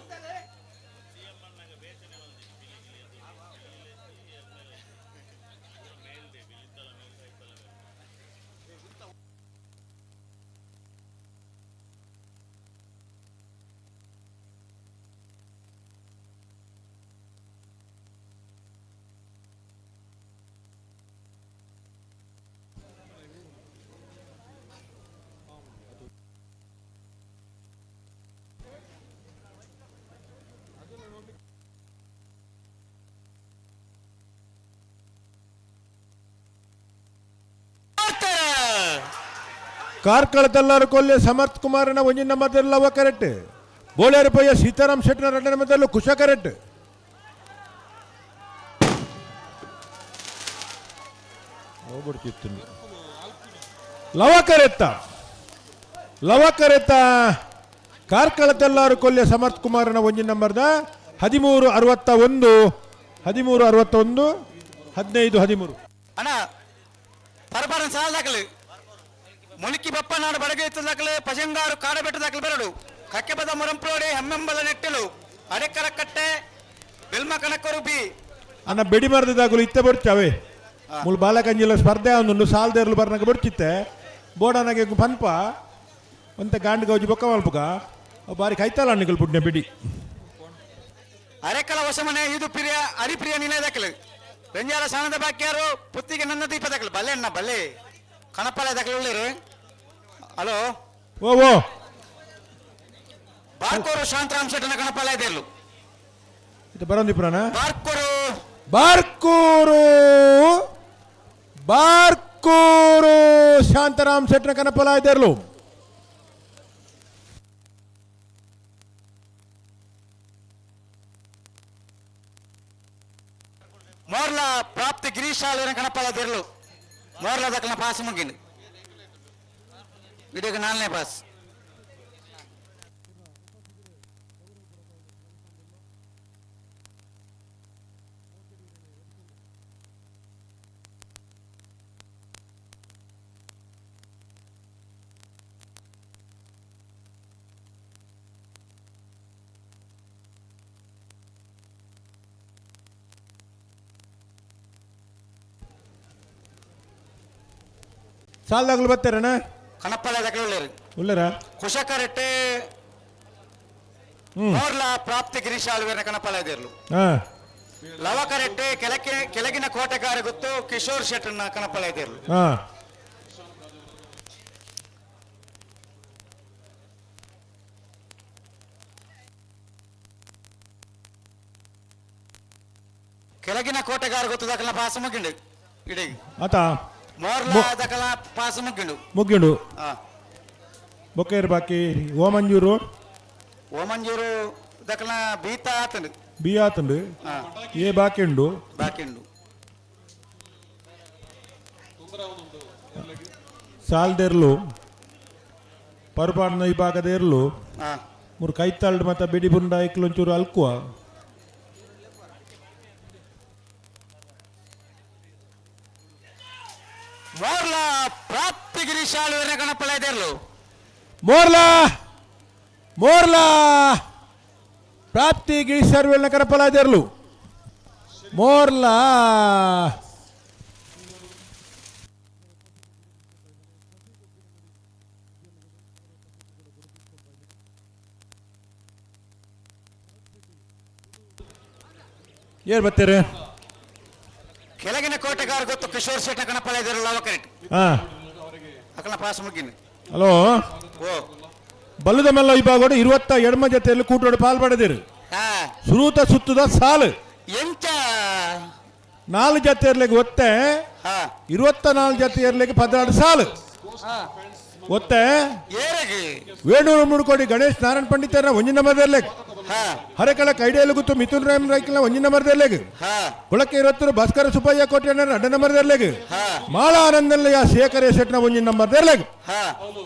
ಕಾರ್ಕಳ ತೆಲ್ಲಾರು ಕೊಲ್ಲೆ ಸಮರ್ಥ್ ಕುಮಾರನ ಒಂಜಿ ನಂಬರ್ದಲ್ಲಿ ಲವ ಕರೆಕ್ಟ್. ಬೋಳೇರು ಪಯ್ಯ ಸೀತಾರಾಮ್ ಶೆಟ್ಟನ ಎರಡನೇ ನಂಬರ್ದಲ್ಲೂ ಕುಶ ಕರೆಕ್ಟ್. ಹೋಗ್ಬಿಡ್ತಿತ್ತು. ಲವ ಕರೆತ್ತ ಲವ ಕರೆತ್ತ ಕಾರ್ಕಳ ತೆಲ್ಲಾರು ಕೊಲ್ಲೆ ಸಮರ್ಥ್ ಕುಮಾರನ ಒಂಜಿ ನಂಬರ್ದ 13 61, 13 61, 15 13. ಅಣ್ಣ ಪರಪರನ ಸಾಲ ದಾಖಲೆ ಮುಳುಕಿ ಬಪ್ಪನಾಡು ಬಡಗೆ ದಾಖಲೆ ಪಜಂಗಾರು ಕಾಡಬೆಟ್ಟು ದಾಖಲೆ ಬರಡು ಕಕ್ಕೆಬದ ಮುರಂಪ್ಲೋಡೆ ಹೆಮ್ಮೆಂಬಲ ನೆಟ್ಟಲು ಅಡೆಕರ ಕಟ್ಟೆ ಬೆಲ್ಮ ಕಣಕರು ಬಿ. ಅನ್ನ ಬೆಡಿ ಮರದಾಗಲು ಇತ್ತೆ ಬರ್ಚಾವೆ ಮುಲ್ ಬಾಲಕಂಜಿಲ ಸ್ಪರ್ಧೆ ಒಂದು ಸಾಲದೇರ್ಲು ಬರ್ನಾಗ ಬರ್ಚಿತ್ತೆ ಬೋಡನಾಗೆ ಪನ್ಪ ಒಂತೆ ಗಾಂಡ್ ಗೌಜಿ ಬೊಕ್ಕ ಮಲ್ಪುಗ ಅವು ಬಾರಿ ಕೈತಾಲ ಅಣ್ಣಿಗಳು ಪುಡ್ನೆ ಬಿಡಿ. ಅರೆಕಲ ಹೊಸಮನೆ ಇದು ಪ್ರಿಯ ಹರಿಪ್ರಿಯ ನಿಲಯ ದಾಖಲೆ ರಂಜಾಲ ಸಾಣದ ಬಾಕಿಯಾರು ಪುತ್ತಿಗೆ ನನ್ನ ದೀಪ ದಾಖಲೆ ಬಲ್ಲೆ ಅಣ್ಣ ಬಲ್ಲೆ ಕಣಪಾಲ ದಾಖಲೆ ಉಳ್ಳೇರು. ಹಲೋ ಓ ಓ ಬಾರ್ಕೋರು ಶಾಂತರಾಮ್ ಶೆಟ್ಟನ ಕಣಪಾಲ ಇದೆಯಲ್ಲು. ಇದು ಬರೋಂದಿಪುರನ ಬಾರ್ಕೋರು ಬಾರ್ಕೂರು ಬಾರ್ಕೂರು ಶಾಂತರಾಮ್ ಶೆಟ್ಟನ ಕನಪಲ ಇದೆರ್ಲು. ಮೋರ್ಲ ಪ್ರಾಪ್ತಿ ಗಿರೀಶ್ ಆಲೂರಿನ ಕಣಪಾಲ ಇದೆರ್ಲು. ಮೋರ್ಲ ದಾಖಲ ಪಾಸ್ ಮುಗಿಂದು ಇದೀಗ ನಾಲ್ನೇ ಪಾಸ್. ಸಾಲ್ದಾಗಲು ಬರ್ತಾರಣ್ಣ ಕಣಪ್ಪಲ ದಕಲು ಉಳ್ಳೇರು. ಉಳ್ಳೇರಾ? ಕುಶಕರೆಟ್ಟೆ ಮೋರ್ಲ ಪ್ರಾಪ್ತಿ ಗಿರೀಶ ಆಳ್ವೇರ್ನ ಕಣಪ್ಪಲ ಇದಿರ್ಲು. ಹಾ. ಲವಕರೆಟ್ಟೆ ಕೆಳಗಿನ ಕೋಟೆಗಾರ ಗೊತ್ತು ಕಿಶೋರ್ ಶೆಟ್ಟರ್ನ ಕಣಪ್ಪಲ ಇದಿರ್ಲು. ಹಾ. ಕೆಳಗಿನ ಕೋಟೆಗಾರ ಗೊತ್ತು ದಕಲ ಪಾಸ ಮುಗಿಂಡು ಇಡೀ. ಆತ. ಮೋರ್ಲ ದಕಲ ಪಾಸ ಮುಗಿಂಡು. ಮುಗಿಂಡು. ಹಾ. ಬೊಕ್ಕೇರು ಬಾಕಿ ಓಮಂಜೂರು. ಓಮಂಜೂರು ದಕಲ ಬೀತ ಆತಂಡು. ಬಿ ಆತಂಡು. ಹಾ. ಏ ಬಾಕಿ ಉಂಡು. ಬಾಕಿ ಉಂಡು. ಸಾಲ್ದೆರ್ಲು ಪರುಪಾಡ್ನ ಈ ಭಾಗದ ಎರ್ಲು. ಹಾ. ಮೂರು ಕೈತಾಳ್ಡು ಮತ್ತೆ ಬಿಡಿ ಬುಂಡ ಐಕ್ಲೊಂಚೂರು ಅಲ್ಕುವ. ಮೋರ್ಲ ಪ್ರಾಪ್ತಿ ಗಿರೀಶ ಆಳ್ವೇರ್ನ ಕಣಪ್ಪಲ ಇದಿರ್ಲು. ಮೋರ್ಲಾ ಮೋರ್ಲಾ ಪ್ರಾಪ್ತಿ ಗಿರೀಶ್ ಆಳ್ವೇರ್ನ ಕಣಪ್ಪಲ ಇದಿರ್ಲು. ಮೋರ್ಲಾ ಏನ್ ಬರ್ತೀರಿ? ಕೆಳಗಿನ ಕೋಟೆಗಾರ ಗೊತ್ತು ಕಿಶೋರ್ ಶೆಟ್ಟ ಕಣಪ್ಪಲ ಇದಿರಲ್ಲ ಲವಕರೆಟ್. ಹಾ. ಅಕಲ ಪಾಸ್ ಮುಗಿನ. ಹಲೋ. ಓ. ಬಲ್ಲದ ಮಲ್ಲ ವಿಭಾಗಡು 20 ಎಡಮ ಜೊತೆಯಲ್ಲಿ ಕೂಟೋಡು ಪಾಲ್ ಪಡೆದಿರು. ಹಾ. ಸುರೂತ ಸುತ್ತದ ಸಾಲು. ಎಂಚ? 4 ಜೊತೆ ಇರ್ಲಿಕ್ಕೆ ಒತ್ತೆ. ಹಾ. 24 ಜೊತೆ ಇರ್ಲಿಕ್ಕೆ 14 ಸಾಲು. ಹಾ. ಒತ್ತೆ. ಏರಗಿ. ವೇಣೂರು ಮುಡ್ಕೋಡಿ ಗಣೇಶ್ ನಾರಾಯಣ ಪಂಡಿತರ ಒಂಜಿ ನಂಬರ್ ಇರ್ಲಿಕ್ಕೆ. ಹಾ. ಹರಕಳ ಕೈಡಿಯಲ್ಲಿ ಗೊತ್ತು ಮಿಥುನ್ ರಾಮ್ ರೈಕಲ್ನ ಒಂಜಿ ನಂಬರ್ ಇರ್ಲಿಕ್ಕೆ. ಹಾ. ಕೊಳಕೆ ಇರುತ್ತರು ಭಾಸ್ಕರ ಸುಬ್ಬಯ್ಯ ಕೋಟೆಯನ್ನ 2 ನಂಬರ್ ಇರ್ಲಿಕ್ಕೆ. ಹಾ. ಮಾಳಾ ಆನಂದಲ್ಲಯ್ಯ ಶೇಖರ ಶೆಟ್ನ ಒಂಜಿ ನಂಬರ್ ಇರ್ಲಿಕ್ಕೆ. ಹಾ.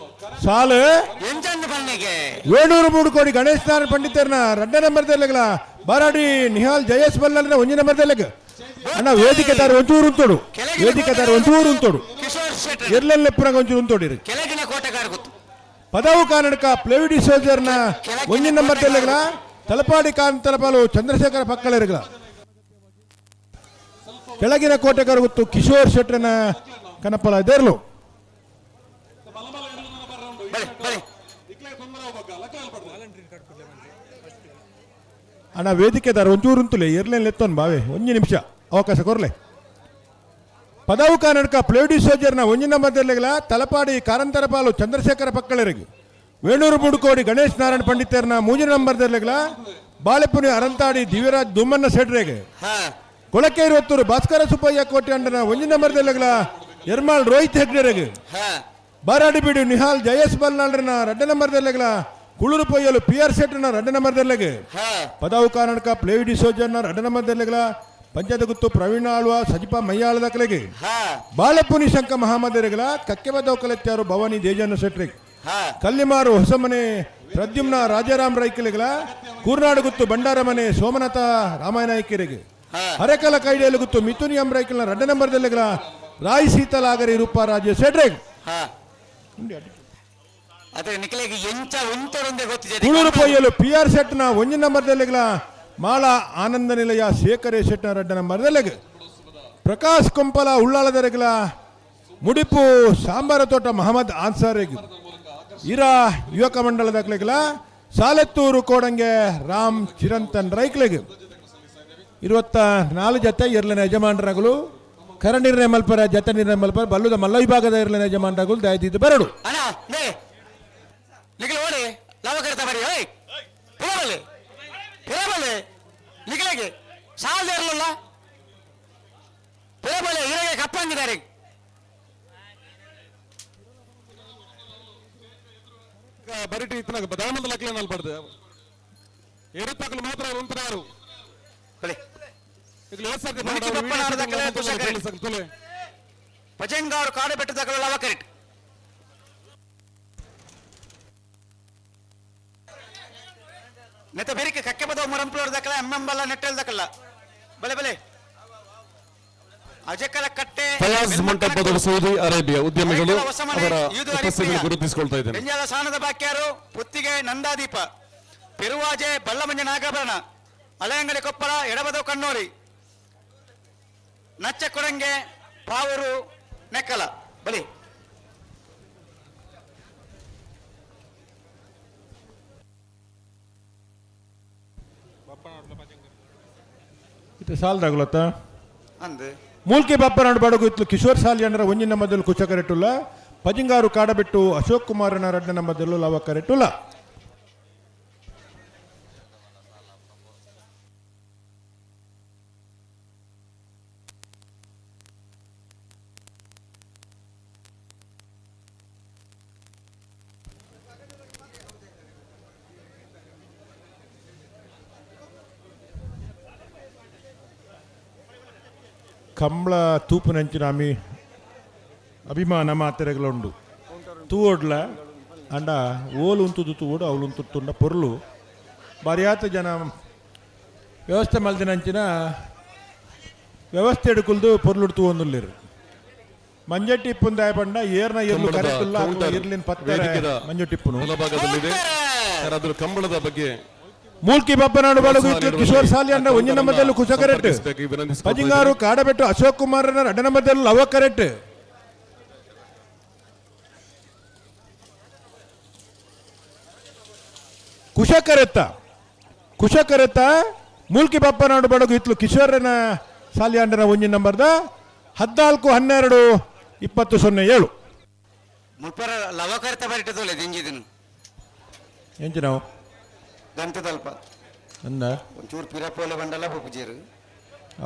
ಸಾಲು. ಎಂಚಂದು ಬನ್ನಿಗೆ. ವೇಣೂರು ಮೂಡುಕೋಡಿ ಗಣೇಶ್ ನಾರಾಯಣ ಪಂಡಿತರನ್ನ 2 ನಂಬರ್ ಇರ್ಲಿಕ್ಕಲ್ಲ. ಬಾರಾಡಿ ನಿಹಾಲ್ ಜಯೇಶ್ ಬಲ್ಲಲ್ನ ಒಂಜಿ ನಂಬರ್ ಇರ್ಲಿಕ್ಕೆ. ಅಣ್ಣ ವೇದಿಕೆ ದಾರ ಒಂಚೂರು ಉಂಟೋಡು. ವೇದಿಕೆ ದಾರ ಒಂಚೂರು ಉಂಟೋಡು. ಕಿಶೋರ್ ಶೆಟ್ಟಿ. ಎರ್ಲೆಲ್ಲ ಪುರಂಗ ಒಂಚೂರು ಉಂಟೋಡಿರಿ. ಕೆಳಗಿನ ಕೋಟೆಗಾರ ಗೊತ್ತು. ಪದವು ಕಾನಡ್ಕ ಪ್ಲೇವಿಡಿ ಸೋಲ್ಜರ್ನ ಒಂಜಿ ನಂಬರ್ ತೆಲ್ಲಗಲ. ತಲಪಾಡಿ ಕಾನ್ ತಲಪಾಲು ಚಂದ್ರಶೇಖರ ಪಕ್ಕಳಿರಗಲ. ಕೆಳಗಿನ ಕೋಟೆಗಾರ ಗೊತ್ತು ಕಿಶೋರ್ ಶೆಟ್ಟರ್ನ ಕನಪಲ ದೇರ್ಲು. ಅಣ್ಣ ವೇದಿಕೆದಾರ ಒಂಚೂರು ಉಂತುಲೆ ಎರ್ಲೇನ್ ಲೆತ್ತೋನ್ ಬಾವೆ ಒಂಜಿ ನಿಮಿಷ ಅವಕಾಶ ಕೊರ್ಲೆ. ಪದವು ಕಾನಡ್ಕ ಪ್ಲೇಡಿ ಸೋಜರ್ನ ಒಂಜಿ ನಂಬರ್ ತೆಲ್ಲಗಲ. ತಲಪಾಡಿ ಕಾರಂತರಪಾಲು ಚಂದ್ರಶೇಖರ ಪಕ್ಕಳರಿಗೆ. ವೇಣೂರು ಬುಡುಕೋಡಿ ಗಣೇಶ್ ನಾರಾಯಣ ಪಂಡಿತರ್ನ 3 ನಂಬರ್ ತೆಲ್ಲಗಲ. ಬಾಳೆಪುನಿ ಅರಂತಾಡಿ ದಿವ್ಯರಾಜ್ ದುಮ್ಮನ್ನ ಸೆಡ್ರೆಗೆ. ಹಾ. ಕೊಳಕೆ ಇರುವತ್ತೂರು ಭಾಸ್ಕರ ಸುಬ್ಬಯ್ಯ ಕೋಟೆ ಅಂಡನ ಒಂಜಿ ನಂಬರ್ ತೆಲ್ಲಗಲ. ಎರ್ಮಾಳ್ ರೋಹಿತ್ ಹೆಗ್ಡೆರೆಗೆ. ಹಾ. ಬಾರಾಡಿ ಬೀಡು ನಿಹಾಲ್ ಜಯೇಶ್ ಬಲ್ನಾಳ್ರನ 2 ನಂಬರ್ ತೆಲ್ಲಗಲ. ಕುಳುರು ಪೊಯ್ಯಲು ಪಿ ಆರ್ ಶೆಟ್ಟರ್ನ 2 ನಂಬರ್ ತೆಲ್ಲಗೆ. ಹಾ. ಪದವು ಕಾನಡ್ಕ ಪ್ಲೇವಿಡಿ ಸೋಜರ್ನ 2 ನಂಬರ್ ತೆಲ್ಲಗಲ. ಪಂಚಾಯತ್ ಗುತ್ತು ಪ್ರವೀಣ ಆಳ್ವ ಸಜಿಪ ಮಯ್ಯಾಳದ ಕಲೆಗೆ. ಹಾ. ಬಾಲಪುನಿ ಶಂಕ ಮಹಾಮದರಿಗಳ ಕಕ್ಕೆಬದವ್ ಕಲೆತ್ಯಾರು ಭವಾನಿ ದೇಜನ ಶೆಟ್ರಿಗೆ. ಹಾ. ಕಲ್ಲಿಮಾರು ಹೊಸಮನೆ ಪ್ರದ್ಯುಮ್ನ ರಾಜಾರಾಮ್ ರೈಕಲಿಗಳ. ಕೂರ್ನಾಡು ಗುತ್ತು ಭಂಡಾರ ಮನೆ ಸೋಮನಾಥ ರಾಮಾಯಣಾಯಕರಿಗೆ. ಹಾ. ಹರೆಕಲ ಕೈಡಿಯಲ್ಲಿ ಗುತ್ತು ಮಿಥುನ್ ಎಂ ರೈಕಲ್ನ 2 ನಂಬರ್ ದಲ್ಲಿಗಳ ರಾಯ್ ಸೀತಲಾಗರಿ ರೂಪ ರಾಜ ಶೆಟ್ರಿಗೆ. ಹಾ. ಅದೇ ನಿಖಿಲಿಗೆ ಎಂಚ ಉಂಟೊಂದೇ ಗೊತ್ತಿದೆ. ಕುಳೂರು ಪೊಯ್ಯಲು ಪಿ ಆರ್ ಶೆಟ್ನ 1 ನಂಬರ್ ದಲ್ಲಿಗಳ. ಮಾಳಾ ಆನಂದ ನಿಲಯ ಶೇಖರೇ ಶೆಟ್ನ 2 ನಂಬರ್ ದಲ್ಲಿಗೆ. ಪ್ರಕಾಶ್ ಕೊಂಪಲ ಉಳ್ಳಾಳದರೆಗಳ. ಮುಡಿಪು ಸಾಂಬಾರ ತೋಟ ಮಹಮ್ಮದ್ ಆನ್ಸಾರಿಗೆ. ಇರಾ ಯುವಕ ಮಂಡಲದ ಕ್ಲೆಗ್ಲ. ಸಾಲೆತ್ತೂರು ಕೋಡಂಗೆ ರಾಮ್ ಚಿರಂತನ್ ರೈಕ್ಲೆಗ್. 24 ಜತೆ ಇರ್ಲಿನ ಯಜಮಾನರಾಗಲು ಕರ ನಿರ್ಣಯ ಮಲ್ಪರ ಜತೆ ನಿರ್ಣಯ ಮಲ್ಪರ ಬಲ್ಲುದ ಮಲ್ಲ ವಿಭಾಗದ ಇರ್ಲಿನ ಯಜಮಾನರಾಗಲು ದಯದಿದ್ದು ಬರಡು. ಅಣ್ಣ, ನೇ. ನಿಖಿಲ್ ಓಡಿ, ಲವ ಕರ್ತ ಬರಿ, ಓಯ್. ಪಿರಬಲ್ಲೆ. ಪಿರಬಲ್ಲೆ. ನಿಖಿಲಿಗೆ ಸಾಲದ ಇರಲಿಲ್ಲ. ಪಿರಬಲ್ಲೆ, ಇರಗೆ ಕಪ್ಪಂಗಿದ್ದಾರೆ. ಬರಿಟಿ ಇತ್ತನಾಗ ಬದಾಮಂದ ಲಕ್ಲೆ ನಲ್ಬಾರ್ದು. ಎರುತ್ತಾಕಲು ಮಾತ್ರ ಉಂಟನಾರು. ಬಳಿ. ಈಗ ಏತ್ ಸರ್ತಿ ಮುನಿಕಿ ಮಾಡೋರು? ಬಪ್ಪನಾರ ದಕ್ಕಲೆ ತುಷಾರ್ ತುಲೆ, ತುಲೆ, ತುಲೆ. ಪಜಂಗಾರು ಕಾಡು ಬೆಟ್ಟ ದಕ್ಕಲು ಲವ ಕರೆಕ್ಟ್. ನೆತ್ತ ಬೆರಿಕೆ ಕಕ್ಕೆ ಬದವ ಮುರಂಪ್ಲೋರ್ ದಕ್ಕಲ ಎಮ್ಮೆಂಬಲ್ಲ ನೆಟ್ಟಲ್ ದಕ್ಕಲ್ಲ. ಬಲೆ ಬಲೆ. ಅಜಕಲ ಕಟ್ಟೆ ಫಯಾಜ್ ಮಂಟಪದ ಸೌದಿ ಅರೇಬಿಯಾ ಉದ್ಯಮಿಗಳು ಹೊಸಮನೆ, ಅವರ ಯೂದು ಉಪಸ್ಥಿತಿಯನ್ನು ಹರಿಪ್ರಿಯ. ಗುರುತಿಸಿಕೊಳ್ತಾ ಇದ್ದೇನೆ. ಬೆಂಜಾಲ ಸಾನದ ಬಾಕ್ಯಾರು ಪುತ್ತಿಗೆ ನಂದಾದೀಪ ಪೆರುವಾಜೆ ಬಲ್ಲಮಂಜ ನಾಗಾಭರಣ ಅಲೆಯಂಗಡಿ ಕೊಪ್ಪಳ ಎಡಬದವ್ ಕಣ್ಣೋರಿ ನಚ್ಚ ಕೊಡಂಗೆ ಪಾವೂರು ನೆಕ್ಕಲ ಬಲಿ. ಇತ್ತೆ ಸಾಲ್ದಾಗುಲತ್ತ ಅಂದ್. ಮೂಲ್ಕಿ ಬಾಪನಾಡು ಬಡಗು ಇತ್ಲು ಕಿಶೋರ್ ಸಾಲಿಯಣ್ಣರ ಒಂಜಿನ ಮೊದಲು ಕುಚ ಕರೆಟುಲ್ಲ. ಪಜಿಂಗಾರು ಕಾಡಬಿಟ್ಟು ಅಶೋಕ್ ಕುಮಾರನ ರಡ್ಡನ ಮೊದಲು ಲವ ಕರೆಟುಲ್ಲ. ಕಂಬಳ ತೂಪುನಂಚಿನ ಅಮಿ ಅಭಿಮಾನ ಮಾತೆರೆಗಲುಂಡು. ತೂವೊಡ್ಲ ಅಂಡ ಓಲು ಉಂತುದು ತೂವೊಡು ಅವಳು ಉಂತುತ್ತುಂಡ ಪೊರ್ಲು ಬಾರಿಯಾತ ಜನ ವ್ಯವಸ್ಥೆ ಮಲ್ದಿನಂಚಿನ ವ್ಯವಸ್ಥೆ ಎಡುಕುಲ್ದು ಪೊರ್ಲುಡು ತೂವೊಂದುಲ್ಲೆರ್. ಮಂಜಟ್ಟಿ ಇಪ್ಪುಂದಾಯ ಪಂಡ ಏರ್ನ ಏರ್ಲು ಕರೆಕ್ಟ್ ಇರ್ಲಿನ ಪತ್ತೆ ಮಂಜಟ್ಟಿಪ್ಪುನು ಬಲಭಾಗದಲ್ಲಿದೆ. ಯಾರಾದರೂ ಕಂಬಳದ ಬಗ್ಗೆ ಮೂಲ್ಕಿ ಬಪ್ಪನಾಡು ಬಡಗು ಕಿಶೋರ್ ಸಾಲಿಯನ್ನ ಒಂಜಿನ ಮಧ್ಯದಲ್ಲಿ ಕುಶ ಕರೆಕ್ಟ್. ಪಜಿಂಗಾರು ಕಾಡಬೆಟ್ಟು ಅಶೋಕ್ ಕುಮಾರನ ರಡ್ಡನ ಮಧ್ಯದಲ್ಲಿ ಲವ ಕರೆಕ್ಟ್. ಕುಶ ಕರೆತ್ತ ಕುಶ ಕರೆತ್ತ ಮೂಲ್ಕಿ ಬಪ್ಪನಾಡು ಬಡಗು ಇತ್ಲು ಕಿಶೋರನ ಸಾಲಿಯಾಂಡನ ಒಂಜಿ ನಂಬರ್ದ 14 12 20 07. ಮುಲ್ಪರ ಲವ ಕರೆತ ಬರಿಟದೋಲೆ ದಿಂಜಿದನು. ಎಂಚ ನಾವು ಗಂಟದಲ್ಪ ಅಂದ ಒಂಚೂರು ಪಿರಪೋಲೆ ಬಂಡಲ ಪೂಜೇರು.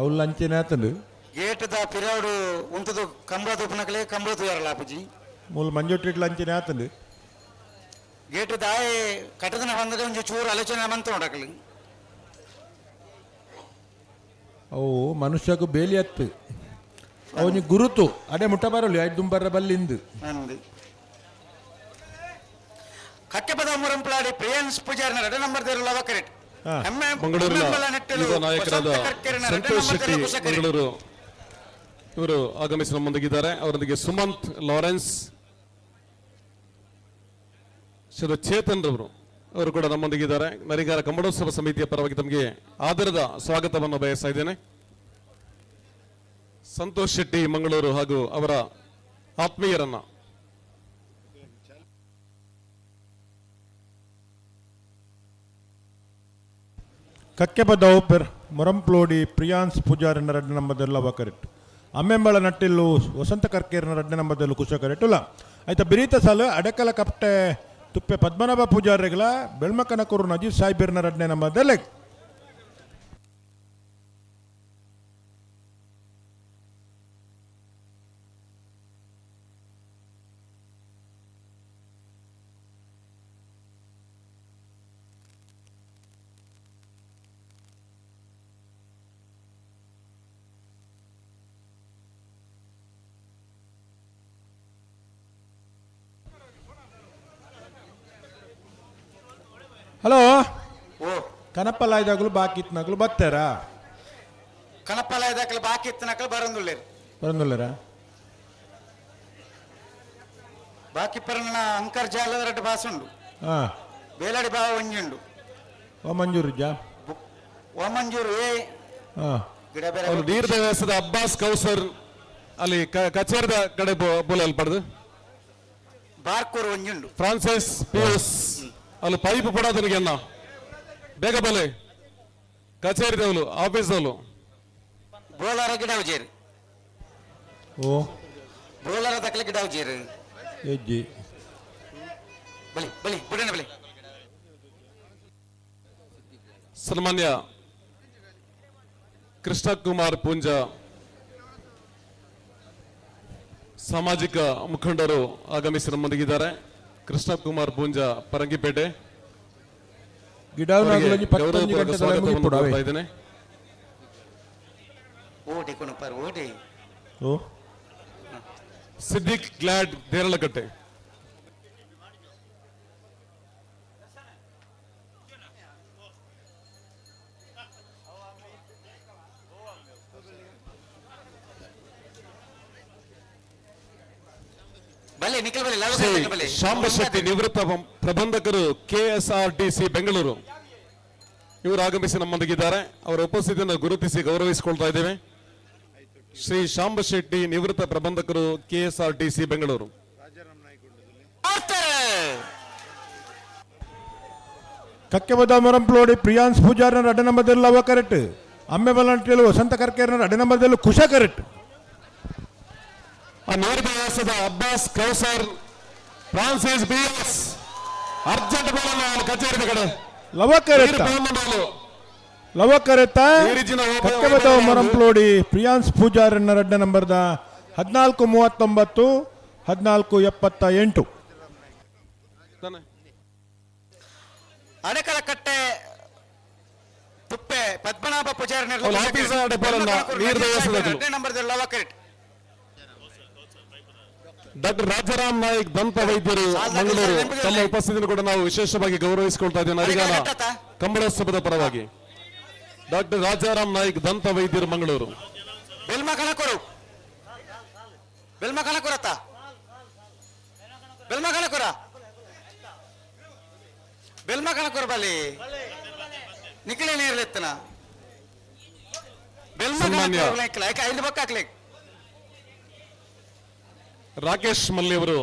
ಅವ್ಲು ಅಂಚೆನೆ ಆತಂಡು. ಗೇಟ್ the ಪಿರವಡು ಉಂತುದು ಕಂಬಳ ತೂಪನಕಲೆ ಕಂಬಳ ತೂಯರಲ್ಲ ಅಪ್ಪುಜಿ. ಮೂಲು ಮಂಜೊಟ್ಟಿಟ್ಲ ಅಂಚೆನೆ ಆತಂಡು. ಗೇಟ್ ದಾಯೆ ಕಟ್ಟದನ ಬಂದದ ಒಂಜಿ ಚೂರು ಆಲೋಚನೆ ಮಂತ ನೋಡಕಲು. ಅವು ಮನುಷ್ಯಗೂ ಬೇಲಿ ಅತ್ತು ಅವನಿ ಗುರುತು ಅಡೆ ಮುಟ್ಟ ಬರಲಿ ಐದು ದುಂಬರ್ರ ಬಲ್ಲಿಂದು. ಅಂದು ಕಕ್ಕೆಪದ ಮುರಂಪ್ಲಾಡಿ ಪ್ರಿಯನ್ಸ್ ಪೂಜಾರಿನ ರಡ ನಂಬರ್ ದೇರು ಲವ ಕರೆಕ್ಟ್. ಮಂಗಳೂರಿನ ಯುವ ನಾಯಕರಾದ ಸಂತೋಷ್ ಶೆಟ್ಟಿ ಮಂಗಳೂರು ಇವರು ಆಗಮಿಸಿ ನಮ್ಮೊಂದಿಗಿದ್ದಾರೆ. ಅವರೊಂದಿಗೆ ಸುಮಂತ್ ಲಾರೆನ್ಸ್, ಶ್ರೀ ಚೇತನ್ ರವರು ಅವರು ಕೂಡ ನಮ್ಮೊಂದಿಗಿದ್ದಾರೆ. ನರಿಗಾರ ಕಂಬಳೋತ್ಸವ ಸಮಿತಿಯ ಪರವಾಗಿ ತಮಗೆ ಆದರದ ಸ್ವಾಗತವನ್ನು ಬಯಸ್ತಾ ಇದ್ದೇನೆ. ಸಂತೋಷ್ ಶೆಟ್ಟಿ ಮಂಗಳೂರು ಹಾಗೂ ಅವರ ಆತ್ಮೀಯರನ್ನ ಕಕ್ಕೆಪದವು ಪೆರ್ ಮೊರಂಪ್ಲೋಡಿ ಪ್ರಿಯಾನ್ಸ್ ಪೂಜಾರಿನ ರಡ್ಡ ನಂಬದೆಲ್ಲ ಕರೆಕ್ಟ್. ಅಮ್ಮೆಂಬಳ ನಟ್ಟಿಲ್ಲು ವಸಂತ ಕರ್ಕೇರಿನ ರಡ್ಡ ನಂಬದಲ್ಲೂ ಕುಶ ಕರೆಕ್ಟುಲ್ಲ. ಆಯ್ತಾ ಬಿರೀತ ಸಾಲು ಅಡಕಲ ಕಪ್ಟೆ ತುಪ್ಪೆ ಪದ್ಮನಾಭ ಪೂಜಾರಿಗಳ ಬೆಳ್ಮಕನಕೂರು ನಜೀರ್ ಸಾಹಿಬೀರ್ನ ರಡ್ಡನೆ ನಂಬದಲ್ಲೇ. ಹಲೋ, ಕನಪ್ಪಲಾಯ್ದಾಗಲು ಬಾಕಿ ಇತ್ತನಾಗಲು ಬರ್ತಾರಾ? ಕನಪ್ಪಲಾಯ್ದಾಗಲು ಬಾಕಿ ಇತ್ತನಕಲು ಬರಂದುಳ್ಳೇರು. ಬರಂದುಳ್ಳೇರಾ? ಬಾಕಿ ಪರನ ಅಂಕರ್ ಜಾಲದ ರಡ್ಡು ಬಾಸುಂಡು. ಬೇಲಾಡಿ ಬಾವ ಒಂಜಿ ಉಂಡು. ಓ ಮಂಜೂರು ಜಾ. ಓ ಮಂಜೂರು ಏ. ಗಿಡ ಬೇರೆ. ಅವರು ನೀರ್ದ ವ್ಯವಸ್ಥೆದ ಅಬ್ಬಾಸ್ ಕೌಸರ್ ಅಲ್ಲಿ ಕಚೇರಿದ ಕಡೆ ಬೋಲಲ್ಲಿ ಪಡೆದು ಬಾರ್ಕೂರು ಒಂಜಿ ಉಂಡು. ಫ್ರಾನ್ಸಿಸ್ ಪಿಯೂಸ್ ಅಲ್ಲಿ ಪೈಪ್ ಪಡೋದನಿಗೆ ಅನ್ನ ಬೇಗ ಬಲೆ ಕಚೇರಿದವಳು ಆಫೀಸ್ದವಳು. ಬೋಲಾರ ಗಿಡ ಉಜೇರು. ಓ ಬೋಲಾರ ದಕ್ಕಲ ಗಿಡ ಉಜೇರು. ಎಜ್ಜಿ ಬಲಿ ಬಲಿ ಬುಡಣ ಬಲಿ. ಸನ್ಮಾನ್ಯ ಕೃಷ್ಣಕುಮಾರ್ ಪೂಂಜಾ ಸಾಮಾಜಿಕ ಮುಖಂಡರು ಆಗಮಿಸಿ ನಮ್ಮೊಂದಿಗಿದ್ದಾರೆ. ಕೃಷ್ಣಕುಮಾರ್ ಪೂಂಜಾ ಪರಂಗಿಪೇಟೆ ಇದ್ದೇನೆ. ಸಿದ್ದಿಕ್ ಗ್ಲಾಡ್ ದೇರಳಕಟ್ಟೆ. ಶಾಂಬ ಶೆಟ್ಟಿ ನಿವೃತ್ತ ಪ್ರಬಂಧಕರು ಕೆಎಸ್ಆರ್ಟಿಸಿ ಬೆಂಗಳೂರು ಇವರು ಆಗಮಿಸಿ ನಮ್ಮೊಂದಿಗಿದ್ದಾರೆ. ಅವರ ಉಪಸ್ಥಿತಿಯನ್ನು ಗುರುತಿಸಿ ಗೌರವಿಸಿಕೊಳ್ತಾ ಇದ್ದೇವೆ. ಶ್ರೀ ಶಾಂಬ ಶೆಟ್ಟಿ ನಿವೃತ್ತ ಪ್ರಬಂಧಕರು ಕೆಎಸ್ಆರ್ಟಿಸಿ ಬೆಂಗಳೂರು. ಕಕ್ಕೆಬದ ಮೊರಂಪ್ಲೋಡಿ ಪ್ರಿಯಾನ್ಸ್ ಪೂಜಾರನ ರಡ್ಡ ನಂಬರ್ದಲ್ಲಿ ಲವ ಕರೆಕ್ಟ್. ಅಮ್ಮೆ ಬಲಂಟಿಯಲ್ಲಿ ವಸಂತ ಕರ್ಕೇರನ ರಡ್ಡ ನಂಬರ್ದಲ್ಲಿ ಕುಶ ಕರೆಕ್ಟ್. ನೀರ್ಬಯಾಸದ Abbas Kausar Francis B S urgent ಬೋಲನ್ನು ಕಚೇರಿ ಕಡೆ ಲವ ಕರೆಕ್ಟ್. ಲವ ಕರೆತ ಕಕ್ಕೆಬದ ಮೊರಂಪ್ಲೋಡಿ ಪ್ರಿಯಾನ್ಸ್ ಪೂಜಾರನ ರಡ್ಡ ನಂಬರ್ದ 14:39 14:78. ಅಣಕಲಕಟ್ಟೆ ತುಪ್ಪೆ ಪದ್ಮನಾಭ ಪೂಜಾರಿ ಡಾಕ್ಟರ್ ರಾಜಾರಾಮ್ ನಾಯ್ಕ್ ದಂತ ವೈದ್ಯರು ಮಂಗಳೂರು ತಮ್ಮ ಉಪಸ್ಥಿತಿಯನ್ನು ಕೂಡ ನಾವು ವಿಶೇಷವಾಗಿ ಗೌರವಿಸಿಕೊಳ್ತಾ ಇದ್ದೇವೆ. ನರಿಗಾನ ಕಂಬಳೋತ್ಸವದ ಪರವಾಗಿ ಡಾಕ್ಟರ್ ರಾಜಾರಾಮ್ ನಾಯ್ಕ್ ದಂತ ವೈದ್ಯರು ಮಂಗಳೂರು. ಬೆಲ್ಮ ಕಣಕೂರು, ಬೆಲ್ಮ ಕಣಕೂರತ್ತ, ಬೆಲ್ಮ ಕಣಕೂರ, ಬೆಲ್ಮ ಕಣಕೂರ ಬಲಿ ನಿಖಿಲೇ ನೀರ್ಲೆತ್ತನ ಬೆಲ್ಮ ಕಣಕೂರ ಐದು ಬಕ್ಕ ಹಾಕ್ಲಿ. ರಾಕೇಶ್ ಮಲ್ಲಿ ಅವರು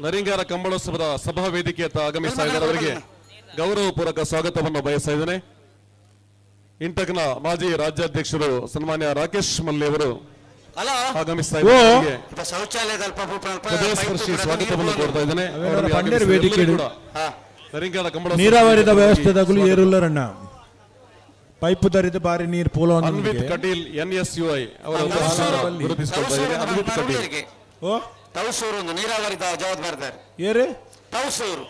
ನರಿಂಗಾರ ಕಂಬಳೋತ್ಸವದ ಸಭಾ ವೇದಿಕೆಯತ್ತ ಆಗಮಿಸ್ತಾ ಇದ್ದಾರೆ. ಅವರಿಗೆ ಗೌರವಪೂರ್ವಕ ಸ್ವಾಗತವನ್ನು ಬಯಸ್ತಾ ಇದ್ದೇನೆ. ಇಂಟಕ್ನ ಮಾಜಿ ರಾಜ್ಯಾಧ್ಯಕ್ಷರು ಸನ್ಮಾನ್ಯ ರಾಕೇಶ್ ಮಲ್ಲಿ ಅವರು ಆಗಮಿಸ್ತಾ ಇದ್ದಾರೆ. ಹೃದಯಸ್ಪರ್ಶಿ ಸ್ವಾಗತವನ್ನು ಕೋರ್ತಾ ಇದ್ದೇನೆ. ನೀರಾವರಿದ ವ್ಯವಸ್ಥೆದಾಗಲೂ ಏರುಲ್ಲರಣ್ಣ ಪೈಪು ದರಿದ ಬಾರಿ ನೀರು ಪೋಲೋ. ಅನ್ವಿತ್ ಕಟೀಲ್ ಎನ್ಎಸ್ಯುಐ ಅವರ ಗುರುತಿಸಿಕೊಳ್ತಾ ಇದ್ದೇನೆ. ಅನ್ವಿತ್ ಕಟೀಲ್ ಓ ತೌಸೂರು ಒಂದು ನೀರಾವರಿದ ಜವಾಬ್ದಾರಿದಾರೆ. ಏರು ತೌಸೂರು.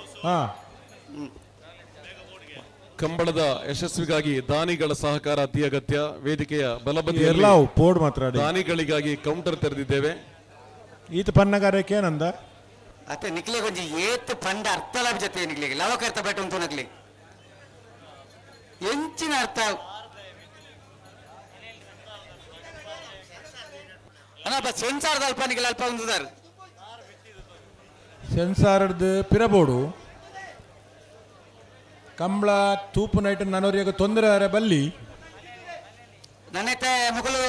ಕಂಬಳದ ಯಶಸ್ವಿಗಾಗಿ ದಾನಿಗಳ ಸಹಕಾರ ಅತಿ ಅಗತ್ಯ. ವೇದಿಕೆಯ ಬಲಬದಿಯಲ್ಲಿ ಪೋಡ್ ಮಾತ್ರ ದಾನಿಗಳಿಗಾಗಿ ಕೌಂಟರ್ ತೆರೆದಿದ್ದೇವೆ. ಈತ ಪನ್ನಗಾರಕ್ಕೆ ಏನಂದ ಅತ್ತೆ ನಿಕ್ಲೆ ಕೊಂಚ ಏತ್ ಪಂಡ ಅರ್ಥ ಲಾಭ ಜೊತೆ ನಿಕ್ಲೆಗೆ ಲವಕರ್ತ ಬೆಟ್ಟ ಉಂಟು ನಕ್ಲೆ ಎಂಚಿನ ಅರ್ಥ ಅಣ್ಣ ಸೆನ್ಸಾರ್ದ ಅಲ್ಪ ನಿಕ್ಲೆ ಅಲ್ಪ ಉಂದುದಾರು ಸೆನ್ಸಾರ್ದು ಪಿರಬೋಡು ಕಂಬಳ ತೂಪು ನೈಟ್ ನನೋರಿಯಾಗ ತೊಂದರೆ ಆರೆ ಬಲ್ಲಿ ನನ್ನೈತೆ ಮುಗುಲು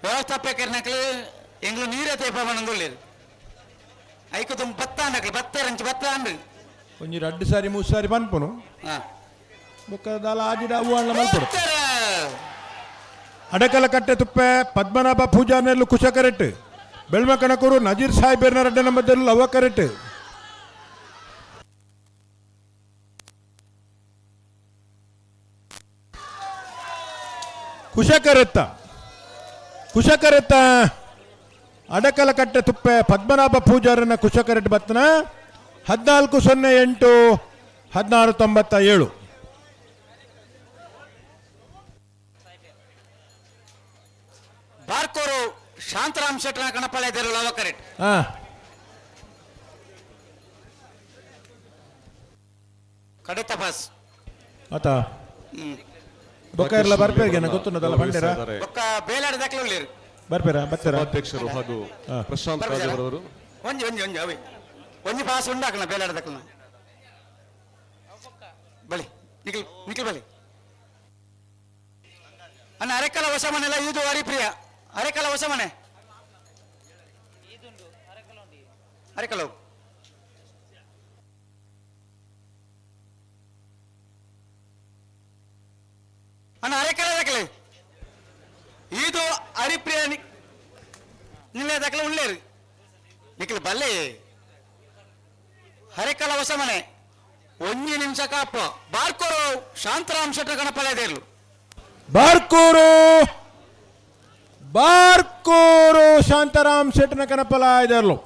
ವ್ಯವಸ್ಥಾಪಕರ ನಕ್ಲು ಎಂಗ್ಲು ನೀರೇ ತೇಪ ಬಂದುಳ್ಳೇರು ಐಕು ತುಂಬ ಬತ್ತ ನಕ್ಲು ಬತ್ತ ರಂಚು ಬತ್ತ ಅಂದು ಒಂಜಿ ರಡ್ಡು ಸಾರಿ ಮೂರು ಸಾರಿ ಪನ್ಪುನು ಬೊಕ್ಕ ದಾಲ ಆಜಿಡ ಅವು ಅಣ್ಣ ಮಲ್ಪಡು. ಅಡಕಲ ಕಟ್ಟೆ ತುಪ್ಪೆ ಪದ್ಮನಾಭ ಪೂಜಾರ್ನೆಲ್ಲು ಕುಶ ಕರೆಕ್ಟ್. ಬೆಳ್ಮ ಕಣಕೂರು ನಜೀರ್ ಸಾಹೇಬರ್ನ ರಡ್ಡ ನಂಬರ್ದಲ್ಲಿ ಲವ ಕರೆಕ್ಟ್. ಕುಶಕರೆತ್ತ ಕುಶಕರೆತ್ತ ಅಡಕಲ ಕಟ್ಟೆ ತುಪ್ಪೆ ಪದ್ಮನಾಭ ಪೂಜಾರನ ಕುಶಕರೆಟ್ ಬತ್ತನ 14:08 16:97. ಬಾರ್ಕೋರು ಶಾಂತರಾಮ್ ಶೆಟ್ಟರ ಕಣಪಾಳೆ ಲವ ಕರೆಕ್ಟ್. ಕಡೆ ಪಾಸ್ ಆತ ಬೊಕ್ಕ ಇರಲ್ಲ ಬರ್ಪೇರಿಗೆ ಗೊತ್ತುನ್ನದಲ್ಲ ಬಂಡೇರ ಬೊಕ್ಕ ಬೇಲಾಡ ದಾಖಲೆ ಬರ್ಪೇರ ಬರ್ತಾರ ಅಧ್ಯಕ್ಷರು ಹಾಗೂ ಪ್ರಶಾಂತ್ ರಾಜವರವರು ಒಂಜಿ ಒಂಜಿ ಒಂಜಿ ಅವಿ ಒಂಜಿ ಪಾಸ್ ಉಂಡಾಕಣ ಬೇಲಾಡ ದಾಖಲೆ ಬಲಿ ನಿಖಿಲ್ ನಿಖಿಲ್ ಬಲಿ ಅಣ್ಣ ಅರೆಕಲ ಹೊಸ ಮನೆಲ್ಲ ಇದು ಹರಿಪ್ರಿಯ ಅರೆಕಲ ಹೊಸ ಮನೆ ಅರೆಕಲ ಅಣ್ಣ ಅರೆಕಲ ದಾಖಲೆ ಇದು ಹರಿಪ್ರಿಯ ನಿಲ್ಲೆ ದಾಖಲೆ ಉಳ್ಳೇರು ನಿಖಿಲ್ ಬಲ್ಲೆ ಹರೆಕಲ ಹೊಸ ಮನೆ ಒಂಜಿ ನಿಮಿಷ ಕಾಪ ಬಾರ್ಕೋರು ಶಾಂತರಾಮ್ ಶೆಟ್ಟರ್ ಗಣಪಲಯದೇರ್ಲು ಬಾರ್ಕೂರು ಬಾರ್ಕೂರು ಶಾಂತಾರಾಮ್ ಶೆಟ್ಟನ ಕನಪಲ ಇದರ್ಲು.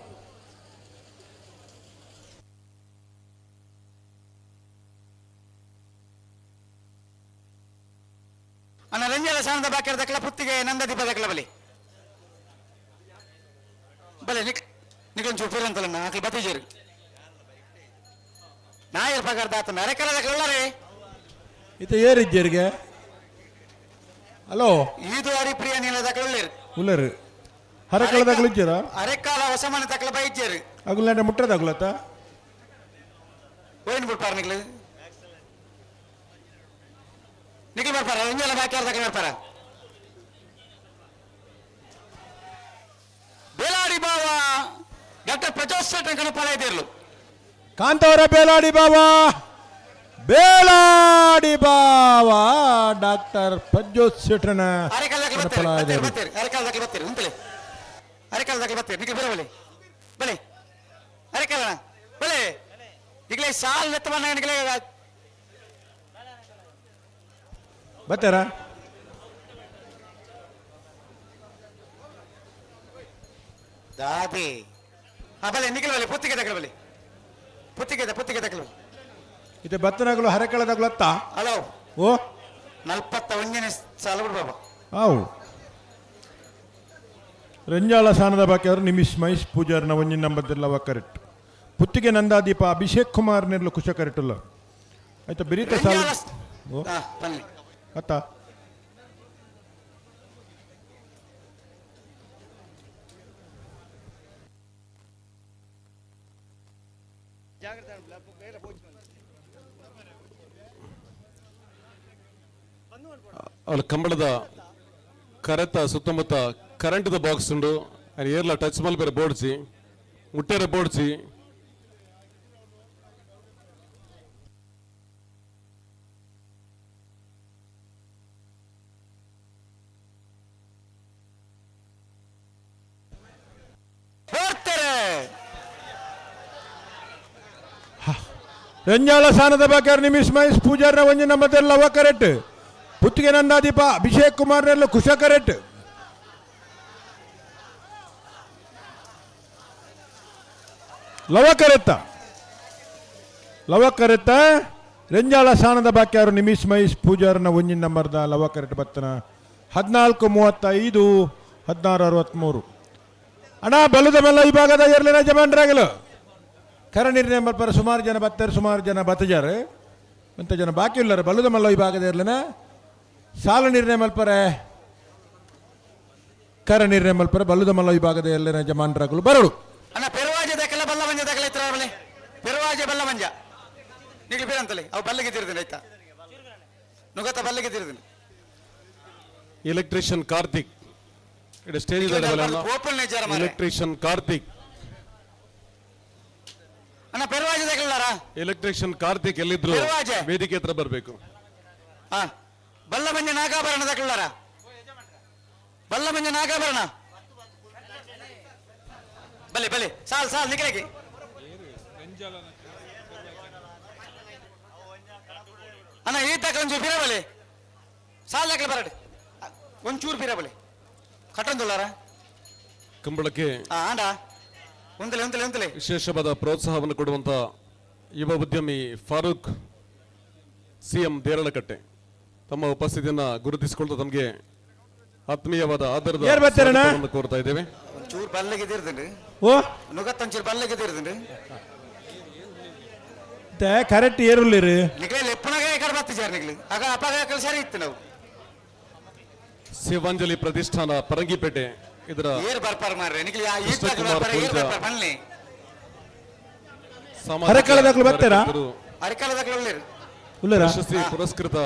ಅಣ್ಣ ರಂಜಲ ಶಾನದ ಬಾಕಿರ ದಕ್ಕಲ ಪುತ್ತಿಗೆ ನಂದ ದೀಪ ದಕ್ಕಲ ಬಲಿ ಬಲೆ ನಿಕ್ ನಿಕ್ಕೊಂಚೂರು ಚೂರು ಆಕಿ ಬತ್ತಿಜೇರು ನಾಯರ್ ಪಗಾರ ದಾತ ಅರೆಕಲ ದಕ್ಕಲ ಉಳ್ಳಾರೆ ಇತ ಏರಿಜ್ಜರಿಗೆ ಹಲೋ ಇದು ಹರಿಪ್ರಿಯ ನೀಲ ದಕ್ಕಲ ಉಳ್ಳೇರು ಉಳ್ಳೇರು ಹರಕಲ ದಕ್ಕಲ ಇಜ್ಜರ ಅರೆಕಾಲ ಹೊಸಮನೆ ತಕ್ಕಲ ಬೈಜ್ಜೇರು ಅಗುಲಾಂಡ ಮುಟ್ಟದ ಅಗುಲತ್ತ ಓಯ್ನ್ ಬಿಡ್ಪಾರ ನಿಕ್ಲು ನಿಖಿಲ್ ಬರ್ಪಾರ ಇಂಜಲ ಬಾಕಿ ದಕ್ಕಲ ಬರ್ಪಾರ ಬೇಲಾಡಿ ಬಾವ ಡಾಕ್ಟರ್ ಪ್ರಜೋತ್ ಶೆಟ್ಟರ್ ಕಣಪಾಲ ಇದ್ದಿರ್ಲು ಕಾಂತವರ ಬೇಲಾಡಿ ಬಾಬಾ ಬೇಲಾಡಿ ಬಾವ ಡಾಕ್ಟರ್ ಪ್ರಜ್ಯೋತ್ ಶೆಟ್ರನ ಅರೆಕಾಲದಾಗಲಿ ಗಣಪಲಾಯದರು. ಬರ್ತೀರಿ ಅರೆಕಾಲದಾಗಲಿ ಬರ್ತೀರಿ ಉಂತಲೆ ಅರೆಕಾಲದಾಗಲಿ ಬರ್ತೀರಿ ನಿಖಿಲ್ ಬರಬಲೆ ಬಲೆ ಅರೆಕಾಲ ಬಲೆ ಈಗಲೇ ಸಾಲ್ ನೆತ್ತ ಬಂದ ನಿಖಿಲೇ. ಬರ್ತಾರಾ? ದಾದಿ ಹಾ ಬಲೆ ನಿಖಿಲ್ ಬಲೆ ಪುತ್ತಿಗೆ ತಗಲ ಬಲೆ ಪುತ್ತಿಗೆ ಪುತ್ತಿಗೆ ತಗಲ. ಇದು ಬತ್ತನಗಳು ಹರಕಳದಾಗಲು ಅತ್ತ. ಹಲೋ. ಓ. 41ನೇ ಸಾಲ ಬಿಡು ಬಾಬಾ. ಆವು ರಂಜಾಳ ಸಾನದ ಬಾಕಿ ಅವರು ನಿಮಿಷ್ ಮಹೇಶ್ ಪೂಜಾರ್ನ ಒಂಜಿನ ನಂಬರ್ದಿಲ್ಲ ಕರೆಕ್ಟ್. ಪುತ್ತಿಗೆ ನಂದಾದೀಪ ಅಭಿಷೇಕ್ ಕುಮಾರ್ ನೆರ್ಲು ಕುಶ ಕರೆಕ್ಟ್ ಆಯ್ತಾ ಬಿರಿತ ಸಾಲ. ಓ. ಹಾ ಬನ್ನಿ. ಅತ್ತ. ಅಲ್ಲಿ ಕಂಬಳದ ಕರೆತ ಸುತ್ತಮುತ್ತ ಕರೆಂಟ್ದ ಬಾಕ್ಸ್ ಉಂಡು. ಏರ್ಲ ಟಚ್ ಮಲ್ಪೆರೆ ಬೋಡ್ಚಿ, ಮುಟ್ಟೆರೆ ಬೋಡ್ಚಿ. ರಂಜಾಳ ಸಾನದ ಬಾಕಿ ನಿಮಿಷ್ ಮಹೇಶ್ ಪೂಜಾರ್ನ ಒಂಜಿ ನಂಬರ್ದಿಲ್ಲ ಕರೆಕ್ಟ್. ಪುತ್ತಿಗೆ ನಂದಾದೀಪ ಅಭಿಷೇಕ್ ಕುಮಾರ್ ನೆರ್ಲು ಕುಶ ಕರೆಕ್ಟ್. ಲವ ಕರೆತ್ತ ಲವ ಕರೆತ್ತ ರೆಂಜಾಳ ಸಾನದ ಬಾಕಿ ಅವರು ನಿಮಿಷ್ ಮಹೇಶ್ ಪೂಜಾರ್ನ ಒಂಜಿನ ನಂಬರ್ದ ಲವ ಕರೆಕ್ಟ್ ಬತ್ತನ. 14:35 16:63. ಅಣ್ಣ ಬಲದ ಮೇಲ ಈ ಭಾಗದ ಎರ್ಲಿನ ಜಮಾನ್ರಾಗಲು ಕರ ನಿರ್ಣಯ ಮಲ್ಪರ ಸುಮಾರು ಜನ ಬತ್ತಾರೆ, ಸುಮಾರು ಜನ ಬತ್ತಜಾರು, ಅಂತ ಜನ ಬಾಕಿ ಇಲ್ಲರು. ಬಲದ ಮಲ್ಲ ಈ ಭಾಗದ ಇರ್ಲಿನ ಸಾಲ ನಿರ್ಣಯ ಮಲ್ಪರೆ ಕರ ನಿರ್ಣಯ ಮಲ್ಪರೆ ಬಲ್ಲದ ಮಲ್ಲ ಈ ಭಾಗದ ಎಲ್ಲನ ಜಮಾನ್ರಾಗಲು ಬರಡು. ಅಣ್ಣ ಪೆರುವಾಜೆ ದಕ್ಕಲ ಬಲ್ಲ ಮಂಜ ದಕ್ಕಲ ಇತ್ರ ಬಲೆ ಪೆರುವಾಜೆ ಬಲ್ಲ ಮಂಜ ನಿಗ್ಲಿ ಬೇರಂತಲೆ ಅವು ಬಲ್ಲಿಗೆ ತಿರ್ದಿನಿ ಆಯ್ತಾ ನುಗತ ಬಲ್ಲಿಗೆ ತಿರ್ದಿನಿ. ಎಲೆಕ್ಟ್ರಿಷಿಯನ್ ಕಾರ್ತಿಕ್ ಇಡ ಸ್ಟೇಜ್. ಓಪನ್ ನೇಚರ್ ಮಾರ್ರೆ. ಎಲೆಕ್ಟ್ರಿಷಿಯನ್ ಕಾರ್ತಿಕ್. ಅಣ್ಣ ಪೆರುವಾಜೆ ದಕ್ಕಲಾರ? ಎಲೆಕ್ಟ್ರಿಷಿಯನ್ ಕಾರ್ತಿಕ್ ಎಲ್ಲಿದ್ರು ಪೆರುವಾಜೆ. ವೇದಿಕೆ ಹತ್ರ ಬರಬೇಕು. ಹಾ ಬಲ್ಲ ಮಂಜ ನಾಗಾಭರಣ ದಕ್ಕಲಾರ? ಬಲ್ಲ ಮಂಜ ನಾಗಾಭರಣ ಬಲೆ ಬಲೆ ಸಾಲ್ ಸಾಲ್ ನಿಖಿಲಗೆ. ಅಣ್ಣ ಈ ತಕ್ಕ ಒಂಚೂರು ಬಿರ ಬಲೆ ಸಾಲ್ ದಾಖಲೆ ಬರಡು ಒಂಚೂರು ಬಿರ ಬಲೆ ಕಟ್ಟೊಂದುಲ್ಲಾರ. ಕಂಬಳಕ್ಕೆ ಆಂಡ ಒಂದಲೆ ಒಂದಲೆ ಒಂದಲೆ ವಿಶೇಷವಾದ ಪ್ರೋತ್ಸಾಹವನ್ನು ಕೊಡುವಂತ ಯುವ ಉದ್ಯಮಿ ಫಾರೂಕ್ ಸಿಎಂ ದೇರಳಕಟ್ಟೆ ತಮ್ಮ ಉಪಸ್ಥಿತಿಯನ್ನ ಗುರುತಿಸಿಕೊಳ್ತಾ ತಮಗೆ ಆತ್ಮೀಯವಾದ ಆದರದ ಏರ್ ಬರ್ತೀರಣ್ಣ? ಸ್ವಾಗತವನ್ನು ಕೋರ್ತಾ ಇದ್ದೇವೆ. ಒಂಚೂರು ಬಲ್ಲಿಗೆ ತಿರ್ದುಂಡು. ಓ. ನುಗತ್ತ ಒಂಚೂರು ಬಲ್ಲಿಗೆ ತಿರ್ದುಂಡು. ಕರೆಕ್ಟ್ ಏರುಲ್ಲಿರು. ನಿಗ್ಲೆ ಲೆಪ್ಪನಾಗ ಈ ಕಡೆ ಬರ್ತಿದ್ದಾರೆ ನಿಗ್ಲಿ ಆಗ ಅಪ್ಪಾಗ ಕೆಲಸ ಸರಿ ಇತ್ತು ನಾವು. ಶಿವಾಂಜಲಿ ಪ್ರತಿಷ್ಠಾನ ಪರಂಗಿಪೇಟೆ ಇದರ ಏರ್ ಬರ್ಪಾರ ಮಾರ್ರೆ ನಿಗ್ಲಿ ಆ ಈ ಕೃಷ್ಣಕುಮಾರ್ ಬರ್ಪಾರ ಏರ್ ಪೂಂಜಾ. ಬರ್ಪಾರ ಬನ್ನಿ. ಸಾಮಾಜಿಕ ಹರಕಳದಾಗ್ಲು ಬರ್ತೀರಾ? ಕಾರ್ಯಕರ್ತರು, ಅರಿಕಾಲದಾಗ್ಲು ಉಳ್ಳೇರು. ಉಳ್ಳೇರಾ? ಪ್ರಶಸ್ತಿ ಪುರಸ್ಕೃತ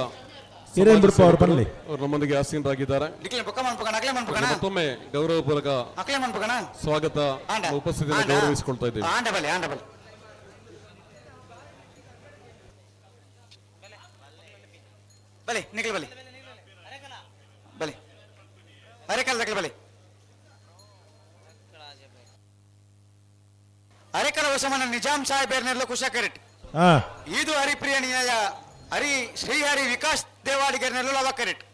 ಹಿರೇನ್ ಬಿಡ್ಪ ಅವ್ರು ಬನ್ನಿ. ಅವರು ನಮ್ಮೊಂದಿಗೆ ಆಸೀನರಾಗಿದ್ದಾರೆ. ನಿಗ್ಲಿ ಬೊಕ್ಕ ಮನ್ಪುಕಣ ಅಕ್ಲೆ ಮನ್ಪುಕಣ. ಮತ್ತೊಮ್ಮೆ ಗೌರವಪೂರ್ವಕ ಅಕ್ಲೆ ಮನ್ಪುಕಣ. ಸ್ವಾಗತ ಆಂಡ. ಉಪಸ್ಥಿತಿಯನ್ನು ಆಂಡ. ಗೌರವಿಸಿಕೊಳ್ತಾ ಇದ್ದೇವೆ. ಆಂಡ ಬಲೆ ಆಂಡ ಬಲೆ ಬಲೆ ನಿಖಿಲ್ ಬಲೆ ಬಲೆ ಅರೆಕಾಲ ದಾಖಲೆ ಬಲೆ ಅರೆಕಲ ವಶಮನ ನಿಜಾಂ ಸಾಹೇಬ್ ಕುಶ ಕರೆಕ್ಟ್. ಹಾ. ಇದು ಹರಿಪ್ರಿಯ ನಿಯ ಹರಿ ಶ್ರೀಹರಿ ವಿಕಾಸ್ ದೇವಾಡಿಗರ್ನೆಲ್ಲ ಲವ ಕರೆಕ್ಟ್.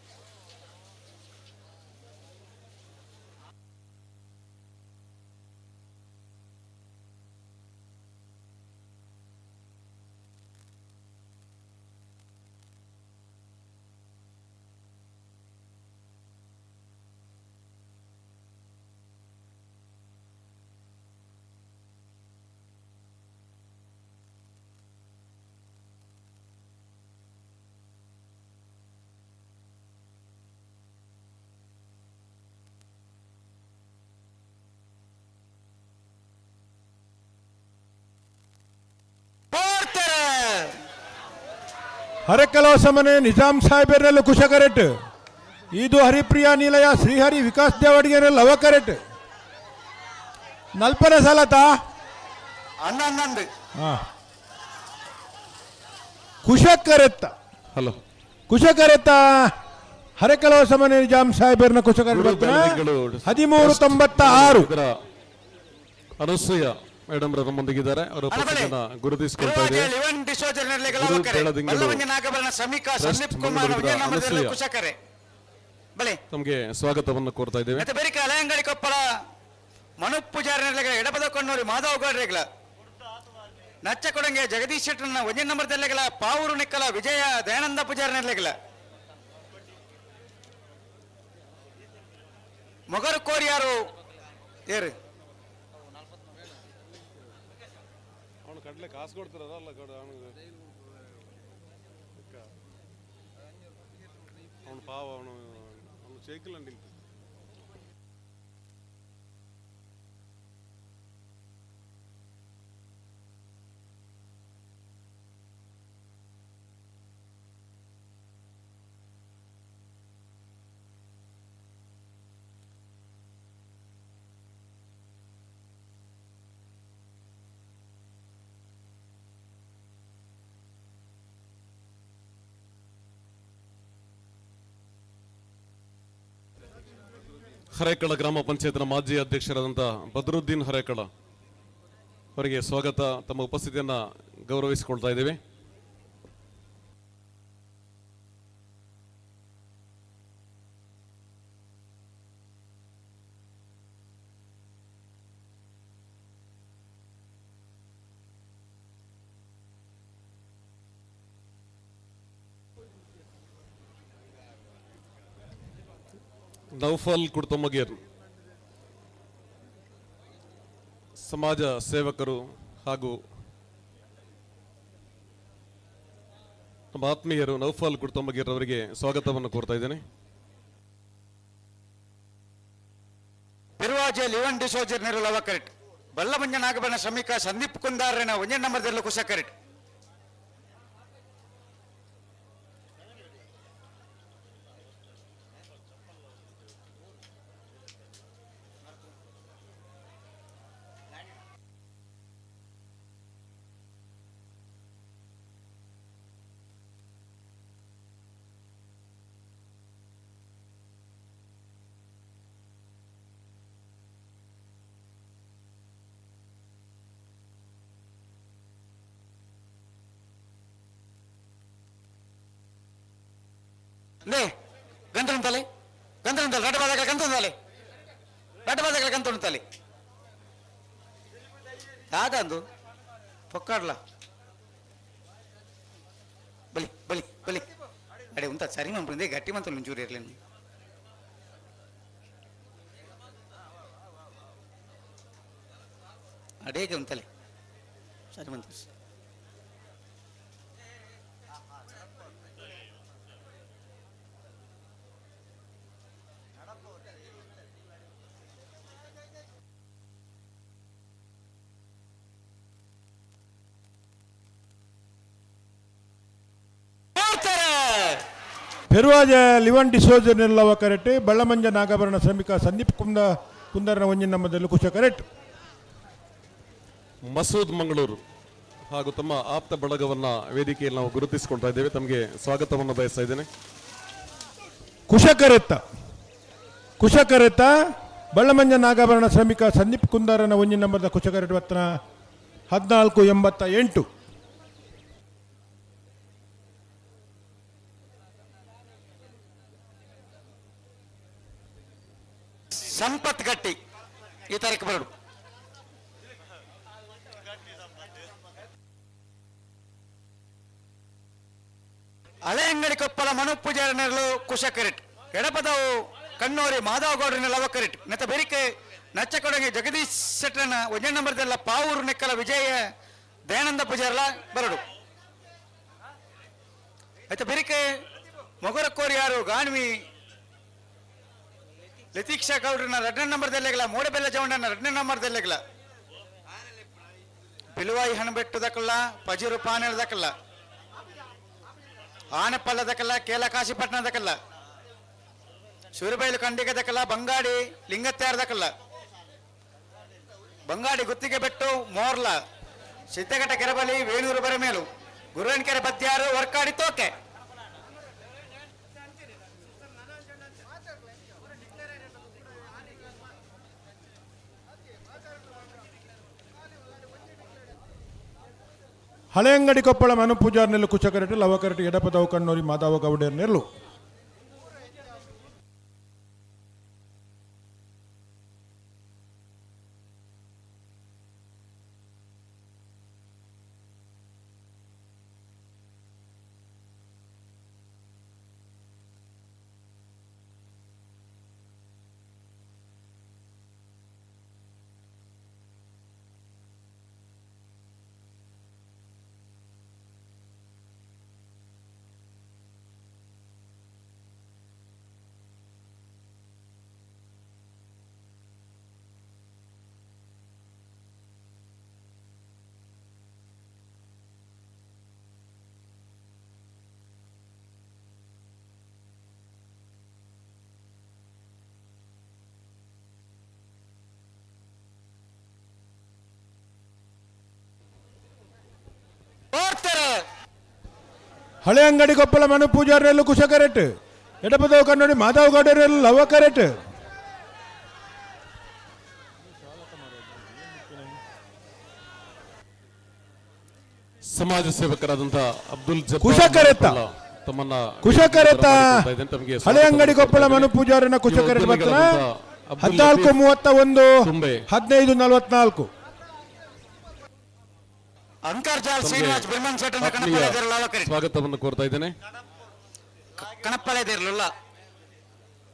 ಹರಕಲ ಸಮನೆ ನಿಜಾಂ ಸಾಹೇಬರ್ನೆಲ್ಲ ಕುಶ ಕರೆಕ್ಟ್. ಇದು ಹರಿಪ್ರಿಯಾ ನಿಲಯ ಶ್ರೀಹರಿ ವಿಕಾಸ್ ದೇವಾಡಿಗೆರೆಲ್ಲ ಲವ ಕರೆಕ್ಟ್. ನಲ್ಪನೆ ಸಾಲತಾ ಅಣ್ಣ ಅನ್ನಂದು. ಹಾ. ಕುಶಕರೆತ್ತ. ಹಲೋ. ಕುಶಕರೆತ್ತ ಹರೆಕಲ ಹೊಸಮನೆ ನಿಜಾಮ್ ಸಾಹೇಬರ್ನ ಕುಶಕರ 13.96. ಅನಸೂಯ ಮೇಡಮ್ ನಮ್ಮೊಂದಿಗಿದ್ದಾರೆ. ಅವರ ಉಪಸ್ಥಿತಿಯನ್ನ ಗುರುತಿಸಿಕೊಳ್ತಾ ಇದ್ದೇವೆ. ಲಿವನ್ ಡಿಸೋಜರ್ ನೆರಳಿಗಳ ಗುರು ಅವಕರೆ. ಬೆಳದಿಂಗಳು ಬಲ್ಲವಂಜ ನಾಗಭರಣ ಸಮೀಕಾ ಟ್ರಸ್ಟ್ ಸಂದೀಪ್ ಕುಮಾರ್ ಮಂಗಳೂರಿನ ಒಂಜೇ ನಂಬರ್ ಅನಸೂಯ. ಕುಶಕರೆ. ಬಲೆ. ತಮಗೆ ಸ್ವಾಗತವನ್ನು ಕೋರ್ತಾ ಇದ್ದೇವೆ. ಮತ್ತೆ ಬೆರಿಕ ಅಲಯಂಗಡಿ ಕೊಪ್ಪಳ ಮನು ಪೂಜಾರಿ ನೆರಳಿಗಳ ಎಡಪದ ಕೊಣ್ಣೂರಿ ಮಾಧವ ಗೌಡ್ರೆಗಳ ನಚ್ಚ ಕೊಡಂಗೆ ಜಗದೀಶ್ ಶೆಟ್ಟರ್ನ ಒಂದೇ ನಂಬರ್ ದೆಲ್ಲೆಗಳ ಪಾವೂರು ನಿಕ್ಕಲ ವಿಜಯ ದಯಾನಂದ ಪೂಜಾರಿ ನೆರಳಿಗಳ ಮೊಗರು ಕೋರಿಯಾರು ಏರು. ಅವನು ಕಡಲೆ ಕಾಸು ಕೊಡ್ತಾರಲ್ಲ, ಅವನು ಪಾವ, ಅವನು ಅವನು ಚೇಕಿಲ್ಲ. ಹರೇಕಳ ಗ್ರಾಮ ಪಂಚಾಯತ್ನ ಮಾಜಿ ಅಧ್ಯಕ್ಷರಾದಂಥ ಬದ್ರುದ್ದೀನ್ ಹರೇಕಳ ಅವರಿಗೆ ಸ್ವಾಗತ. ತಮ್ಮ ಉಪಸ್ಥಿತಿಯನ್ನ ಗೌರವಿಸಿಕೊಳ್ತಾ ಇದ್ದೇವೆ. ನೌಫಲ್ ಕುಡ್ತೊಮ್ಮಗೇರ್ ಸಮಾಜ ಸೇವಕರು ಹಾಗೂ ನಮ್ಮ ಆತ್ಮೀಯರು ನೌಫಲ್ ಕುಡ್ತೊಮ್ಮಗೇರ್ ಅವರಿಗೆ ಸ್ವಾಗತವನ್ನು ಕೋರ್ತಾ ಇದ್ದೇನೆ. ಪೆರುವಾಜೆ ಲಿವನ್ ಡಿಸೋಜರ್ ನೆರಳು ಕರೆಕ್ಟ್. ಬಲ್ಲಮಂಜ ನಾಗಬಣ್ಣ ಶ್ರಮಿಕ ಸಂದೀಪ್ ಕುಂದಾರನ ಒಂದೇ ನಂಬರ್ ಕುಶ ಕರೆಕ್ಟ್. ಲೇ ಗಂಟು ಗಂಟು ರಡ್ಡ ಬಾದಗಳ ಗಂಟು ರಡ್ಡ ಬಾದಗಳ ಗಂಟು ಉಂಟಲ್ಲಿ ಯಾದಂದು ಪೊಕ್ಕಾಡ್ಲ ಬಲಿ ಬಲಿ ಬಲಿ ಅಡೆ ಉಂತ ಸರಿ ಮಂಪ್ರಿಂದೆ ಗಟ್ಟಿ ಮಂತ ಮುಂಚೂರು ಇರಲಿ. ಅಡೇಗೆ ಉಂತಲೆ ಸರಿ ಮಂತ. ಪೆರುವಾಜ ಲಿವನ್ ಡಿಸೋಜ ನಿರ್ಲವ ಕರೆಕ್ಟ್. ಬಳ್ಳಮಂಜ ನಾಗಾಭರಣ ಶ್ರಮಿಕ ಸಂದೀಪ್ ಕುಂದರನ ಒಂಜಿನ ನಮ್ಮದಲ್ಲಿ ಕುಶ ಕರೆಕ್ಟ್. ಮಸೂದ್ ಮಂಗಳೂರು ಹಾಗೂ ತಮ್ಮ ಆಪ್ತ ಬಳಗವನ್ನ ವೇದಿಕೆಯಲ್ಲಿ ನಾವು ಗುರುತಿಸಿಕೊಳ್ತಾ ಇದ್ದೇವೆ. ತಮಗೆ ಸ್ವಾಗತವನ್ನು ಬಯಸ್ತಾ ಇದ್ದೇನೆ. ಕುಶಕರೆತ್ತ ಕುಶಕರೆತ್ತ ಬಳ್ಳಮಂಜ ನಾಗಾಭರಣ ಶ್ರಮಿಕ ಸಂದೀಪ್ ಕುಂದಾರನ ಒಂಜಿನ ನಂಬರ್ದ ಕುಶಕರೆಟ್ ವತ್ತನ 14.88. ಸಂಪತ್ ಗಟ್ಟಿ ಈ ತಾರೀಕು ಬರಡು. ಹಳೆ ಅಂಗಡಿ ಕೊಪ್ಪಳ ಮನು ಪೂಜಾರಿ ನೆರಳು ಕುಶ ಕರೆಟ್. ಎಡಪದವು ಕಣ್ಣೂರಿ ಮಾಧವ ಗೌಡ್ರನ ಲವ ಕರೆಟ್. ನೆತ ಬೆರಿಕೆ ನಚ್ಚಕೊಡಂಗಿ ಜಗದೀಶ್ ಶೆಟ್ಟರನ ಒಂದೇ ನಂಬರ್ದೆಲ್ಲ ಪಾವೂರು ನೆಕ್ಕಲ ವಿಜಯ ದಯಾನಂದ ಪೂಜಾರಲ ಬರಡು. ಆಯ್ತಾ ಬೆರಿಕೆ ಮೊಗರ ಕೋರಿಯಾರು ಗಾಣ್ವಿ ಲತೀಕ್ಷಾ ಗೌಡ್ರನ ಎರಡನೇ ನಂಬರ್ದಲ್ಲೆಗಲ ಮೋಡಬೆಲ್ಲ ಜವಣ್ಣನ ಎರಡನೇ ನಂಬರ್ದಲ್ಲೆಗಲ ಬಿಲುವಾಯಿ ಹಣಬೆಟ್ಟುದಕ್ಕಲ್ಲ ಪಜಿರು ಪಾನೆಳದಕ್ಕಲ್ಲ ಆನೆಪಲ್ಲದಕ್ಕಲ್ಲ ಕೇಲಕಾಶಿಪಟ್ಟಣದಕ್ಕಲ್ಲ ಸೂರ್ಯಬೈಲು ಖಂಡಿಗದಕ್ಕಲ್ಲ ಬಂಗಾಡಿ ಲಿಂಗತ್ಯಾರದಕ್ಕಲ್ಲ ಬಂಗಾಡಿ ಗುತ್ತಿಗೆ ಬೆಟ್ಟು ಮೋರ್ಲ ಸಿದ್ದಘಟ್ಟ ಕೆರಬಲಿ ವೇಣೂರು ಬರಮೇಲು. ಗುರುವನ್ಕೆರೆ ಬದ್ಯಾರು ವರ್ಕಾಡಿ ತೋಕೆ. ಹಳೆಯಂಗಡಿ ಕೊಪ್ಪಳ ಮನು ಪೂಜಾರ್ ನೆಲ್ಲು ಕುಚಕರೆಟು ಲವಕರೆಟು ಎಡಪದವು ಕಣ್ಣೂರಿ ಮಾಧವ ಗೌಡರ್ ನೆಲ್ಲು. ಹಳೆ ಅಂಗಡಿ ಕೊಪ್ಪಳ ಮನು ಪೂಜಾರಿಯಲ್ಲೂ ಕುಶಕರೆಟ್ ಎಡಪದವು ಕನ್ನಡಿ ಮಾಧವ ಗೌಡರೆಲ್ಲ ಲವ ಕರೆಟ್. ಸಮಾಜ ಸೇವಕರಾದಂತಹ ಅಬ್ದುಲ್ ಜಬ್ಬಾರ್ ಕುಶಕರೆತ್ತ. ತಮ್ಮನ್ನ ಕುಶಕರೆತ್ತ ತಮಗೆ ಹಳೆ ಅಂಗಡಿ ಕೊಪ್ಪಳ ಮನು ಪೂಜಾರಿನ ಕುಶಕರೆಟ್ ಬರ್ತಾನ. 14 31 15 44. ಅಂಕರ್ಜಾಲ್ ತಮಗೆ ಶ್ರೀನಿವಾಸ್ ಬಿರ್ಮನ್ ಶೆಟ್ಟನ ಆತ್ಮೀಯ ಕಣಪ್ಪಳೆ ದೇರ್ಲು ಸ್ವಾಗತವನ್ನು ಕೋರ್ತಾ ಇದ್ದೇನೆ. ಕಣಪ್ಪಳೆ ದೇರ್ಲುಲ್ಲ.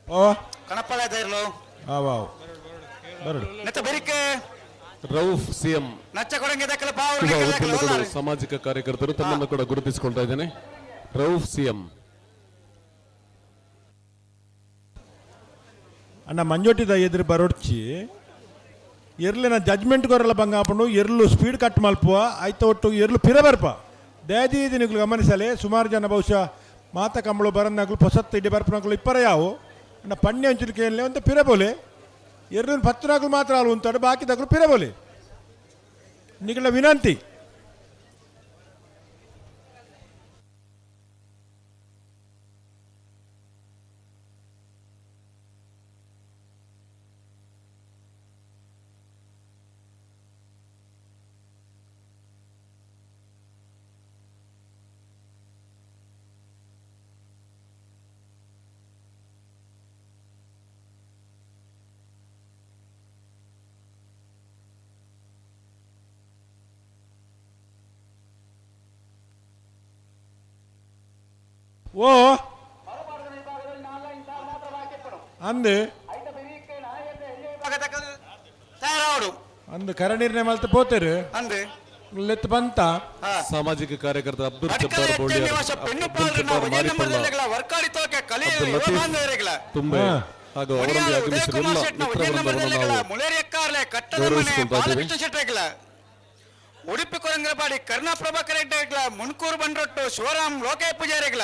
ಓ ಕಣಪ್ಪಳೆ ದೇರ್ಲು. ಆ ವಾವ್ ಬರಡು. ನೆತ್ತ ಬೆರಿಕೆ ರೌಫ್ ಸಿಎಂ ನಚ್ಚ ಕೊಡಂಗೆ ದಕ್ಕಲ ಪಾವು ಯುವ ಉದ್ಯಮಿಗಳು, ಸಾಮಾಜಿಕ ಕಾರ್ಯಕರ್ತರು ತಮ್ಮನ್ನು ಕೂಡ ಗುರುತಿಸಿಕೊಳ್ತಾ ಇದ್ದೇನೆ. ರೌಫ್ ಸಿಎಂ. ಅಣ್ಣ ಮಂಜೋಟಿದ ಎದುರು ಬರೋಡ್ಚಿ ಎರ್ಲಿನ ಜಡ್ಜ್ಮೆಂಟ್ ಕೊರಲ್ಲ ಬಂಗಾಪಂಡು ಎರ್ಲು ಸ್ಪೀಡ್ ಕಟ್ ಮಲ್ಪುವ ಆಯ್ತ ಒಟ್ಟು ಎರ್ಲು ಪಿರ ಬರ್ಪ ದಯದಿ ನಿಗಳು ಗಮನಿಸಲೆ ಸುಮಾರು ಜನ ಬಹುಶಃ ಮಾತ ಕಂಬಳು ಬರನ್ನಾಗ್ಲು ಪೊಸತ್ತು ಇಡಿ ಬರ್ಪನಗ್ಲು ಇಪ್ಪರ ಯಾವು ಅಣ್ಣ ಪಣ್ಯ ಅಂಚುಲಿಕೆ ಅಂತ ಪಿರಬೋಲೆ ಎರ್ಲು ಪತ್ತನಾಗ್ಲು ಮಾತ್ರ ಅಲ್ಲು ಉಂತಾಡು ಬಾಕಿ ತಗ್ಲು ಪಿರಬೋಲೆ ನಿಗಳ ವಿನಂತಿ. ಓ ಅಂದು ಅಂದು ಕರ ನಿರ್ಣಯ ಮಲ್ತ ಪೋತೇರು ಅಂದು ಲೆತ್ ಬಂತ. ಸಾಮಾಜಿಕ ಕಾರ್ಯಕರ್ತ ಅಬ್ದುಲ್ ಜಬ್ಬಾರ್ ಬೋಳಿಯಾರ್, ಅಬ್ದುಲ್ ಜಬ್ಬಾರ್ ಮಾರಿಪಳ್ಳ, ಅಬ್ದುಲ್ ಲತೀಫ್ ತುಂಬೆ ಹಾಗೂ ಅವರೊಂದಿಗೆ ಆಗಮಿಸಿರುವ ಎಲ್ಲ ಮಿತ್ರವೃಂದವನ್ನು ನಾವು ಗೌರವಿಸಿಕೊಳ್ತಾ ಇದ್ದೇವೆ. ಉಡುಪಿ ಕೊರಂಗರಪಾಡಿ ಕರುಣಾ ಪ್ರಭಾಕರ್ ಹೆಗ್ಡೆಗಳ ಮುಣ್ಕೂರು ಬಂಡ್ರೊಟ್ಟು ಶಿವರಾಮ್ ಲೋಕಯ್ಯ ಪೂಜಾರಿಗಳ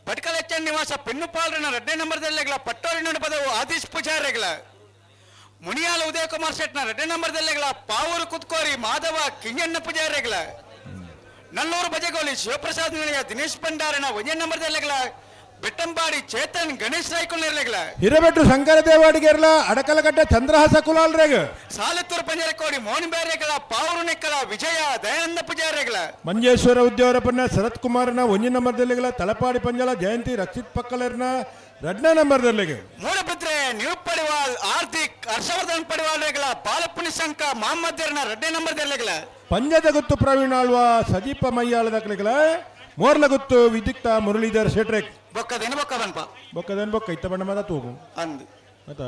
ಪಟ್ಕಲಚ್ಚನ್ ನಿವಾಸ ಪೆನ್ನುಪಾಲ್ರನ ರಡ್ಡೆ ನಂಬರ್ದಲ್ಲೆಗಳ ಪಟ್ಟೋರಿನ ಪದವು ಆದೀಶ್ ಪೂಜಾರಿಗಳ ಮುನಿಯಾಲ ಉದಯಕುಮಾರ್ ಶೆಟ್ನ ರಡ್ಡೆ ನಂಬರ್ದಲ್ಲೆಗಳ ಪಾವೂರು ಕುತ್ಕೋರಿ ಮಾಧವ ಕಿಂಜಣ್ಣ ಪೂಜಾರಿಗಳ ನಲ್ಲೂರು ಬಜಗೋಲಿ ಶಿವಪ್ರಸಾದ್ ನಿಲಯ ದಿನೇಶ್ ಭಂಡಾರನ ಒಂದೇ ನಂಬರ್ದಲ್ಲೆಗಳ ಬೆಟ್ಟಂಬಾಡಿ ಚೇತನ್ ಗಣೇಶ್ ರಾಯ್ಕುಲ್ ಹಿರಬೆಟ್ಟು ಶಂಕರ ದೇವಾಡಿಗೆರ್ಲ ಅಡಕಲಕಟ್ಟೆ ಚಂದ್ರಹಾಸ ಕುಲಾಲ್ರೇಗ್ ಸಾಲತ್ತೂರು ಪಂಜರಕೋಡಿ ಮೋಹನ್ ಬೇರೆಗಳ ಪಾವೂರು ನೆಕ್ಕಲ ವಿಜಯ ದಯಾನಂದ ಪೂಜಾರಿಗಳ ಮಂಜೇಶ್ವರ ಉದ್ಯೋಗರಪ್ಪನ ಶರತ್ ಕುಮಾರನ ಒಂಜಿ ನಂಬರ್ದಲ್ಲಿಗಳ ತಲಪಾಡಿ ಪಂಜಲ ಜಯಂತಿ ರಕ್ಷಿತ್ ಪಕ್ಕಲರ್ನ ರಡ್ನ ನಂಬರ್ದಲ್ಲಿಗೆ ಮೂಡಬಿದ್ರೆ ನೀವು ಪಡಿವಾಲ್ ಆರ್ಥಿಕ್ ಹರ್ಷವರ್ಧನ್ ಪಡಿವಾಲ್ರೆಗಳ ಬಾಲಪ್ಪನ ಶಂಕ ಮಹಮ್ಮದ್ರನ ರಡ್ಡೆ ನಂಬರ್ದಲ್ಲಿಗಳ ಪಂಜದ ಗುತ್ತು ಪ್ರವೀಣ್ ಆಳ್ವ ಸದೀಪ ಮಯ್ಯಾಳದಕ್ಲಿಗಳ ಮೋರ್ಲ ಗುತ್ತು ವಿದ್ಯುಕ್ತ ಮುರಳೀಧರ್ ಶೆಟ್ರೆಕ್ ಬೊಕ್ಕದೇನು ಬೊಕ್ಕ ಬನ್ಪ ಬೊಕ್ಕದೇನು ಬೊಕ್ಕ ಇತ್ತ ಬಣ್ಣ ಮಾತ ತೂಗು ಅಂದು ಆತ.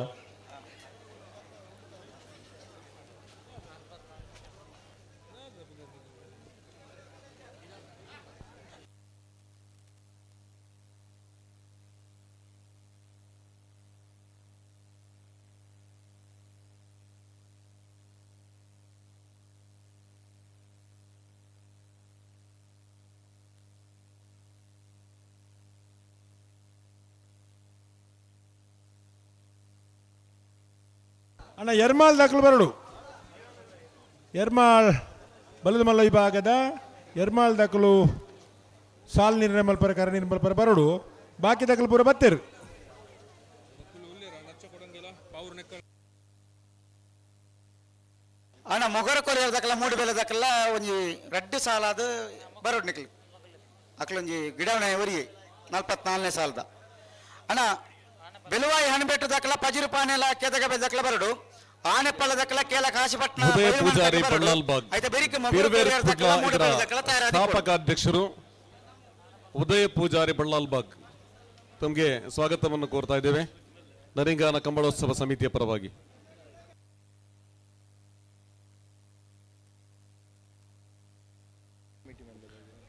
ಅಣ್ಣ ಎರ್ಮಾಲ್ ದಾಖಲು ಬರಡು. ಎರ್ಮಾಳ್ ಬಲದ ಮಲ್ಲ ವಿಭಾಗದ ಎರ್ಮಾಲ್ ದಕಲು ಸಾಲ್ ನಿರ್ಣಯ ಮಲ್ಪರ ಕರ ನಿರ್ಮಲ್ಪರ ಬರೋಡು ಬಾಕಿ ದಕಲು ಪೂರ ಬತ್ತೇರು. ಅಣ್ಣ ಮೊಗರ ಕೊರಿಯರ್ ದಕಲ ಮೂಡು ಬೆಲೆ ದಕಲ ಒಂಜಿ ರಡ್ಡು ಸಾಲಾದ ಬರೋಡು ನಿಕ್ಲು ಅಕ್ಲೊಂಜಿ ಗಿಡವಣೆ ಒರಿಗೆ 44ನೇ ಸಾಲದ ಅಣ್ಣ ಬೆಲುವಾಯಿ ಹಣಬೆಟ್ಟು ದಕಲ ಪಜಿರು ಪಾನೆಲ ಕೆದಗ ಬೆದಕಲ ಬರಡು ಆನೆಪ್ಪಲ ದಕಲ ಕೇಲ ಕಾಶಿಪಟ್ನ ಉದಯ ಪೂಜಾರಿ ಬಳ್ಳಾಲ್ಬಾಗ್ ಐತ ಬೆರಿಕೆ ಮೊಗರ ಕೊರಿಯರ್ ದಕಲ ಮೂಡು ಬೆಲೆ ದಕಲ ತಯಾರಾದ ಸ್ಥಾಪಕ ಅಧ್ಯಕ್ಷರು ಉದಯ ಪೂಜಾರಿ ಬಳ್ಳಾಲ್ಬಾಗ್ ತಮಗೆ ಸ್ವಾಗತವನ್ನು ಕೋರ್ತಾ ಇದ್ದೇವೆ ನರಿಂಗಾನ ಕಂಬಳೋತ್ಸವ ಸಮಿತಿಯ ಪರವಾಗಿ.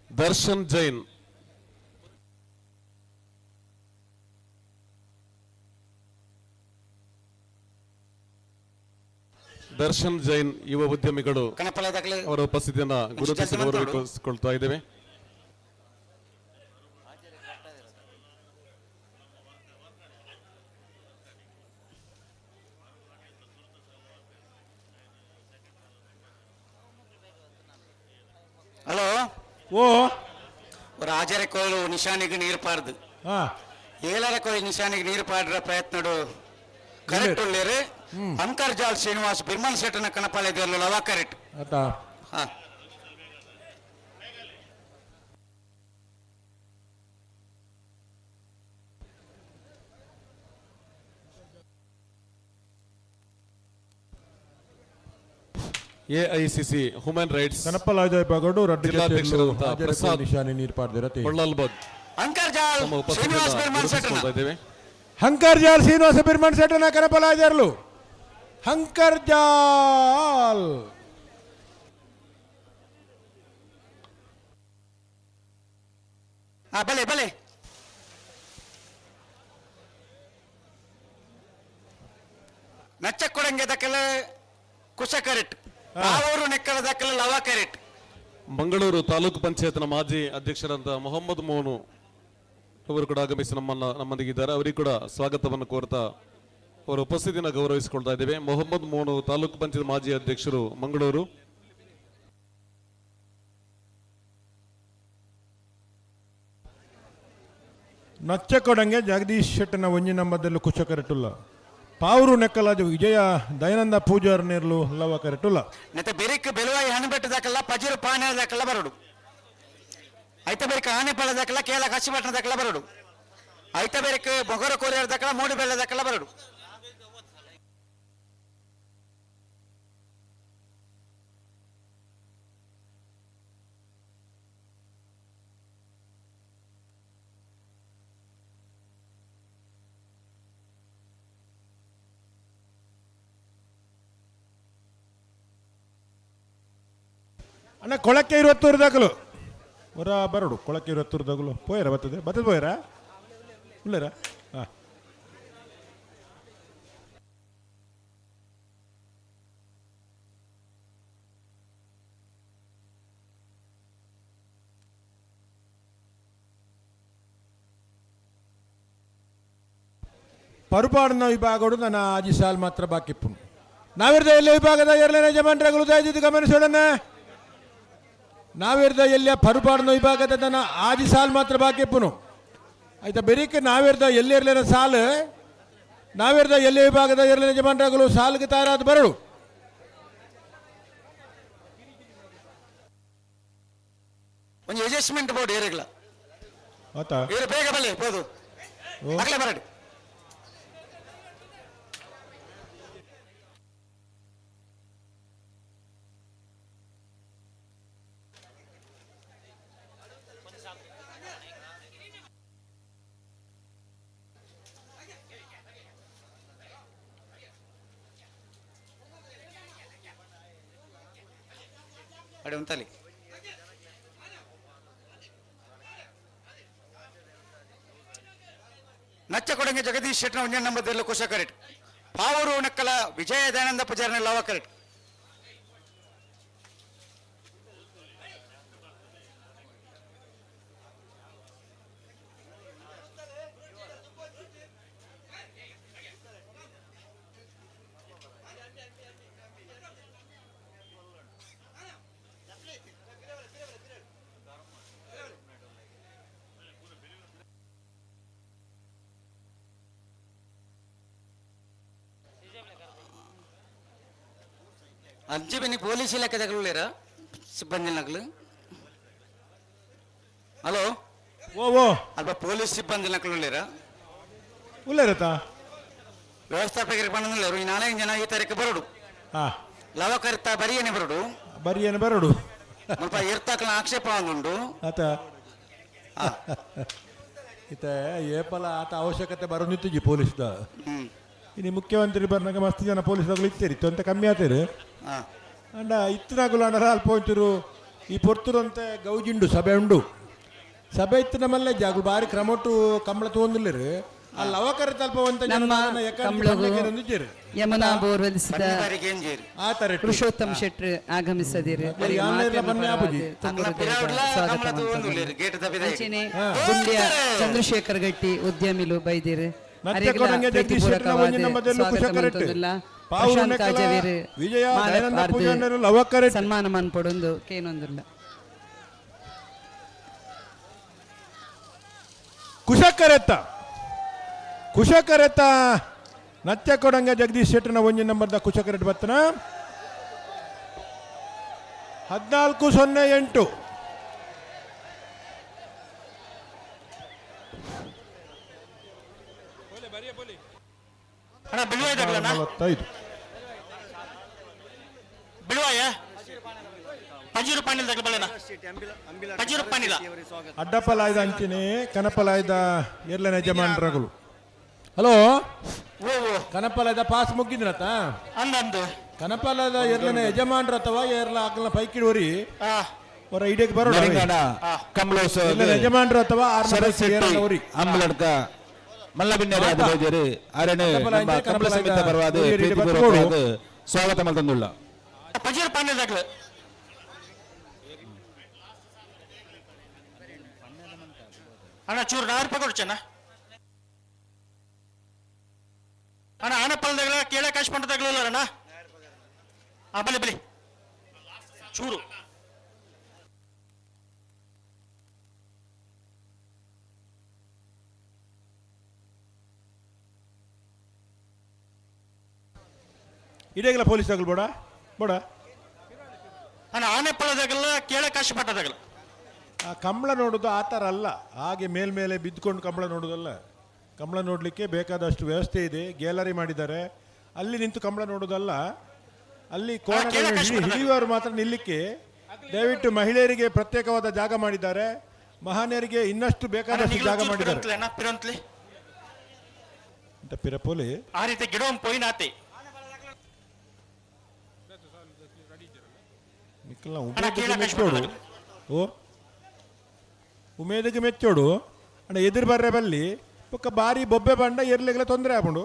ದರ್ಶನ್ ಜೈನ್ ದರ್ಶನ್ ಜೈನ್ ಯುವ ಉದ್ಯಮಿಗಳು ಅವರ ಉಪಸ್ಥಿತಿಯನ್ನು ಗುರುತಿಸಿ ಗೌರವಿಸಿಕೊಳ್ತಾ ಇದ್ದೇವೆ. ಹಲೋ ಓ ರಾಜರ ಕೋಲು ನಿಶಾನಿಗೆ ನೀರು ಪಾರ್ದು ಏಳರ ಕೋಲು ನಿಶಾನಿಗೆ ನೀರು ಪಾಡ್ರ ಪ್ರಯತ್ನಡು ಕರೆಕ್ಟ್ ಉಳ್ಳೇರು. ಅಂತರ್ಜಾಲ್ ಶ್ರೀನಿವಾಸ್ ಬಿರ್ಮನ್ ಶೆಟ್ಟನ ಕಣಪಾಲೆ ಲವ ಕರೆಕ್ಟ್. ಎಐಸಿಸಿ ಹ್ಯೂಮನ್ ರೈಟ್ಸ್ ಕನಪಲಾಜ ವಿಭಾಗಡು ರಡ್ಡು ಜಿಲ್ಲಾಧ್ಯಕ್ಷರಾದಂತಹ ಪ್ರಸಾದ್ ನಿಶಾನೆ ನೀರು ಪಾಡ್ದಿರತೆ ಬಳ್ಳಾಲ್ಬಾಗ್ ಅಂತರ್ಜಾಲ್ ತಮ್ಮ ಶ್ರೀನಿವಾಸ್ ಉಪಸ್ಥಿತಿಯನ್ನು ಬಿರ್ಮನ್ ಶೆಟ್ಟನ ಗುರುತಿಸಿಕೊಳ್ತಾ ಇದ್ದೇವೆ. ಹಂಕರ್ಜಾಲ್ ಶ್ರೀನಿವಾಸ ಬಿರ್ಮನ್ ಶೆಟ್ಟನ ಕನಪಲಾಜರ್ಲು ಹಂಕರ್ಜಾಲ್ ಬಲೆ ಬಲೆ ನಚ್ಚಕೊಡಂಗೆ ದಕ್ಕಲ ಕುಶ ಕರೆಕ್ಟ್ ಪಾವೂರು ನೆಕ್ಕಲ ದಕ್ಕಲ ಲವ ಕರೆಕ್ಟ್. ಮಂಗಳೂರು ತಾಲೂಕು ಪಂಚಾಯತ್ನ ಮಾಜಿ ಅಧ್ಯಕ್ಷರಾದ ಮೊಹಮ್ಮದ್ ಮೋನು ಅವರು ಕೂಡ ಆಗಮಿಸಿ ನಮ್ಮೊಂದಿಗಿದ್ದಾರೆ. ಅವರಿಗೆ ಕೂಡ ಸ್ವಾಗತವನ್ನು ಕೋರ್ತಾ ಅವರ ಉಪಸ್ಥಿತಿಯನ್ನು ಗೌರವಿಸಿಕೊಳ್ತಾ ಇದ್ದೇವೆ. ಮೊಹಮ್ಮದ್ ಮೋನು ತಾಲೂಕು ಪಂಚಾಯತ್ ಮಾಜಿ ಅಧ್ಯಕ್ಷರು ಮಂಗಳೂರು. ನಚ್ಚಕೊಡಂಗೆ ಜಗದೀಶ್ ಶೆಟ್ಟನ ಒಂಜಿ ನಂಬದಲ್ಲೂ ಕುಶ ಕರೆಟುಲ್ಲ ಪಾವರು ನೆಕ್ಕಲಾಜು ವಿಜಯ ದಯಾನಂದ ಪೂಜಾರ್ ನೇರ್ಲು ಲವ ಕರೆಟುಲ್ಲ. ನೆತ್ತ ಬೆರಿಕ್ ಬೆಲುವಾಯಿ ಹಣಬೆಟ್ಟು ದಕ್ಕಲ ಪಜಿರು ಪಾನೆ ದಕ್ಕಲ ಬರಡು ಐತ ಬೆರಿಕ್ ಆನೆ ಪಳ್ಳ ದಕ್ಕಲ ಕೇಲ ಕಸಿಪಟ್ಟಣ ದಕ್ಕಲ ಬರಡು ಐತ ಬೆರಿಕ್ ಬೊಗರ ಕೋರಿಯರ್ ದಕ್ಕಲ ಮೂಡು ಬೆಲ್ಲ ದಕ್ಕಲ ಬರಡು. ಅಣ್ಣ ಕೊಳಕ್ಕೆ ಇರುವತ್ತೂರು ದಾಖಲು ಹೊರ ಬರಡು ಕೊಳಕ್ಕೆ ಇರುವತ್ತೂರು ದಾಖಲು ಪೋಯರ ಬರ್ತದೆ ಬರ್ತದೆ ಪೋಯರ ಉಳ್ಳೇರ ಹಾಂ. ಪರುಪಾಡಿನ ವಿಭಾಗಡು ನನ್ನ ಆಜಿ ಸಾಲ್ ಮಾತ್ರ ಬಾಕಿ ನಾವಿರ್ದ ಎಲ್ಲ ವಿಭಾಗದ ಎರಡನೇ ಯಜಮಾನ್ರಗಳು ದಯವಿಟ್ಟು ಗಮನಿಸೋಣ. ನಾವಿರ್ದ ಎಲ್ಲಿಯ ಪರುಪಾಡಿನ ವಿಭಾಗದ ನನ್ನ ಆಜಿ ಸಾಲ್ ಮಾತ್ರ ಬಾಕಿ ಆಯ್ತಾ ಬೆರಿಕೆ ನಾವಿರ್ದ ಎಲ್ಲಿರ್ಲಿನ ಸಾಲು ನಾವಿರ್ದ ಎಲ್ಲಿ ವಿಭಾಗದ ಎರಡನೇ ಯಜಮಾನ್ರಗಳು ಸಾಲ್ಗೆ ತಯಾರಾದ ಬರಡು. ಒಂದು ಅಡ್ಜಸ್ಟ್ಮೆಂಟ್ ಬೋರ್ಡ್ ಏರಿಗಳ ಆತಾ ಏರು ಬೇಗ ಬಲ್ಲೆ ಬೋದು ಆಗಲೇ ಬರಡಿ. ಅಡೆ ಉಂತಲಿ ನಚ್ಚಕೊಡಂಗೆ ಜಗದೀಶ್ ಶೆಟ್ಟನ ಒಂಜೆ ನಂಬರ್ ಕುಶ ಕರೆಕ್ಟ್ ಪಾವೂರು ನಕ್ಕಲ ವಿಜಯ ದಯಾನಂದ ಪೂಜಾರಿನ ಲವ ಕರೆಕ್ಟ್. ಅಂಚೆ ಪೊಲೀಸ್ ಇಲಾಖೆ ತಗೊಳ್ಳಿರ ಸಿಬ್ಬಂದಿ ನಕಲು. ಹಲೋ. ಓ ಓ. ಅಲ್ಪ ಪೊಲೀಸ್ ಸಿಬ್ಬಂದಿ ನಕಲು ಉಲ್ಲೇರತಾ ವ್ಯವಸ್ಥಾಪಕರಿಗೆ ಪಂಡಂದಿಲ್ಲೇರು ಈ ನಾಲ್ಕು ಜನ ಈ ತಾರೀಕು ಬರೋಡು. ಲವಕರ್ತ ಬರಿಯನೆ ಬರೋಡು. ಬರಿಯನೆ ಬರೋಡು. ಮುಲ್ಪ ಇರ್ತಾಕಲ ಆಕ್ಷೇಪ ಉಂಟು. ಆತ ಇತ್ತೆ ಏಪಲ ಆತ ಅವಶ್ಯಕತೆ ಬರೋ ನಿಂತಿಜಿ ಪೊಲೀಸ್ದ. ಇನಿ ಮುಖ್ಯಮಂತ್ರಿ ಬರ್ನಾಗ ಮಸ್ತ್ ಜನ ಪೊಲೀಸ್ ಇತ್ತೀರಿ ತೊಂತ ಕಮ್ಮಿ ಆತೀರಿ. ಅಂಡ ಇತ್ತನಾಗುಲ ಅಂಡರ ಅಲ್ಪ ಒಂಚೂರು ಈ ಪೊರ್ತುರಂತೆ ಗೌಜಿಂಡು ಸಭೆ ಉಂಡು. ಸಭೆ ಇತ್ತು ನಮ್ಮಲ್ಲೇ ಜಾಗು ಬಾರಿ ಕ್ರಮೊಟ್ಟು ಕಂಬಳ ತಗೊಂಡಿಲ್ಲರು. ಆ ಲವಕರ ತಲ್ಪ ಒಂತ ನಮ್ಮ ಕಂಬಳಗು ಯಮುನಾ ಬೋರ್ವೆಲ್ಸ್ದ ಪುರುಷೋತ್ತಮ ಶೆಟ್ರು ಆಗಮಿಸದಿರು. ಸ್ವಾಗತ. ಅಂಚೆನೆ ಗುಂಡ್ಯ ಚಂದ್ರಶೇಖರ್ ಗಟ್ಟಿ ಉದ್ಯಮಿಲು ಬೈದಿರು. ಪ್ರಶಾಂತ್ ಕಾಜವೀರ್ ಸನ್ಮಾನ ಮನ್ಪೊಡೊಂದು ಕೇನೊಂದುಲ್ಲ. ಕುಶಕರೆತ್ತ ಕುಶಕರೆತ್ತ ನತ್ಯ ಕೊಡಂಗ ಜಗದೀಶ್ ಶೆಟ್ಟರ್ನ ಒಂಜಿ ನಂಬರ್ದ ಕುಶಕರೆಟ್ ಬತ್ತನ 14:08. 45. ಅಡ್ಡಪ್ಪಲಾಯ್ದ ಅಂಚಿನಿ ಕನಪಲಾಯ್ದ ಎರ್ಲನ ಯಜಮಾನ್ರಗಳು. ಹಲೋ, ಕನಪಲಾಯ್ದ ಪಾಸ್ ಮುಗ್ಗಿದ್ರತ ಕನಪಲಾದ ಎರ್ಲನ ಯಜಮಾನ್ರ ಅಥವಾ ಎರ್ಲ ಅಕಲ್ನ ಪೈಕಿಡ್ ಒರಿ ಹೊರ ಇಡಕ್ಕೆ ಬರೋಣ. ಯಜಮಾನ್ರ ಅಥವಾ ಅಂಬಲಡ್ಕ ಮಲ್ಲಬಿನ್ನರೆ ಆದ ಅರಣೆ ನಮ್ಮ ಕಂಬಳ ಸಮಿತಿ ಪರವಾದ ಪ್ರೀತಿಪೂರ್ವಕವಾದ ಸ್ವಾಗತ ಮಲ್ತಂದುಳ್ಳ. ಅಣ್ಣ ಚೂರು ನಾರು ರೂಪಾಯಿ ಕೊಡ್ಚಣ್ಣ. ಅಣ್ಣ ಆನಪ್ಪಲ್ದಾಗಲ ಕೇಳ ಕಾಶ್ ಪಂಡದಾಗಲಿಲ್ಲ ಅಣ್ಣ. ಆ ಬಲಿ ಬಲಿ ಚೂರು. ಇಡೇಗಲ ಪೊಲೀಸ್ ಆಗಲ್ ಬೋಡ ಬೋಡ. ಅಣ್ಣ ಆನೆಪ್ಪಳದಾಗಲ್ಲ ಕೇಳ ಕಾಶ್ ಪಟ್ಟದಾಗಲ್ಲ. ಆ ಕಂಬಳ ನೋಡೋದು ಆ ಥರ ಅಲ್ಲ, ಹಾಗೆ ಮೇಲ್ಮೇಲೆ ಬಿದ್ದುಕೊಂಡು ಕಂಬಳ ನೋಡೋದಲ್ಲ. ಕಂಬಳ ನೋಡಲಿಕ್ಕೆ ಬೇಕಾದಷ್ಟು ವ್ಯವಸ್ಥೆ ಇದೆ, ಗ್ಯಾಲರಿ ಮಾಡಿದ್ದಾರೆ, ಅಲ್ಲಿ ನಿಂತು ಕಂಬಳ ನೋಡೋದಲ್ಲ. ಅಲ್ಲಿ ಕೋಣ ಹಿಡಿಯುವವರು ಮಾತ್ರ ನಿಲ್ಲಿಕ್ಕೆ. ದಯವಿಟ್ಟು ಮಹಿಳೆಯರಿಗೆ ಪ್ರತ್ಯೇಕವಾದ ಜಾಗ ಮಾಡಿದ್ದಾರೆ, ಮಹಾನೀಯರಿಗೆ ಇನ್ನಷ್ಟು ಬೇಕಾದಷ್ಟು ಜಾಗ ಮಾಡಿದ್ದಾರೆ. ಅಂತ ಪಿರಪೋಲಿ ಆ ರೀತಿ ಗಿಡ ಪೋಯಿನಾತೆ ಮೆಚ್ಚೋಡು. ಓ ಉಮೇದಕ್ಕೆ ಮೆಚ್ಚೋಡು ಅಂಡ ಎದುರು ಬರ್ರೆ ಬಲ್ಲಿ ಬೊಕ್ಕ ಬಾರಿ ಬೊಬ್ಬೆ ಬಂಡ ಎರ್ಲೆಗೆಲ್ಲ ತೊಂದರೆ ಆಪುಂಡು.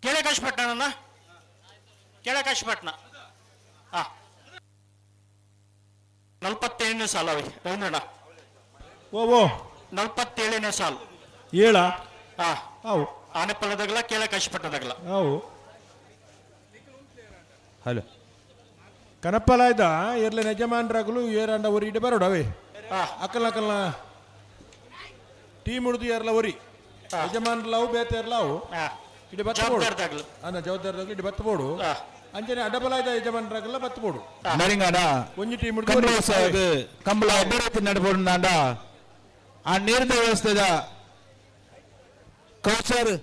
ಕೇಳಕಾಶಪಟ್ಟಣ ಕೇಳಕಾಶಪಟ್ಟಣ 47ನೇ ಸಾಲ ಅವೇ ರವೀಂದ್ರಣ್ಣ. ಓ ಓ 47ನೇ ಸಾಲು ಏಳ ಅವು ಆನೆಪಲ್ಲದಾಗಲ ಕೇಳಕಾಶಪಟ್ಟಣದಾಗಲ. ಅವು ಹಲೋ ಕನಪ್ಪಲಾಯ್ದ ಎರ್ಲೆ ಯಜಮಾನ್ರಾಗಲು ಏರಾಂಡ ಒರಿ ಇಡೆ ಬರೋಡ ಅವೇ ಅಕ್ಕಲ್ನ ಅಕ್ಕಲ್ನ ಟೀಮ್ ಹಿಡಿದು ಏರ್ಲ ಒರಿ ಯಜಮಾನ್ರಲಾವು ಬೇತೆ ಎರ್ಲಾವು ಇಡೆ ಬತ್ತ ಬೋಡು ಅಂದ ಜವಾಬ್ದಾರದಾಗಲು ಇಡೆ ಬತ್ತ ಬೋಡು ಅಂಚನೆ ಅಡ್ಡಬಲಾಯ್ದ ಯಜಮಾನ್ರಾಗಲ್ಲ ಬತ್ತ ಬೋಡು ನರಿಂಗಣ ಒಂಜಿ ಟೀಮ್ ಹಿಡಿದು ಕಂಬಳ ಅಭಿವೃದ್ಧಿ ನಡಬೋಡು ಆ ನೀರಿನ ವ್ಯವಸ್ಥೆದ ಕೌಸರ್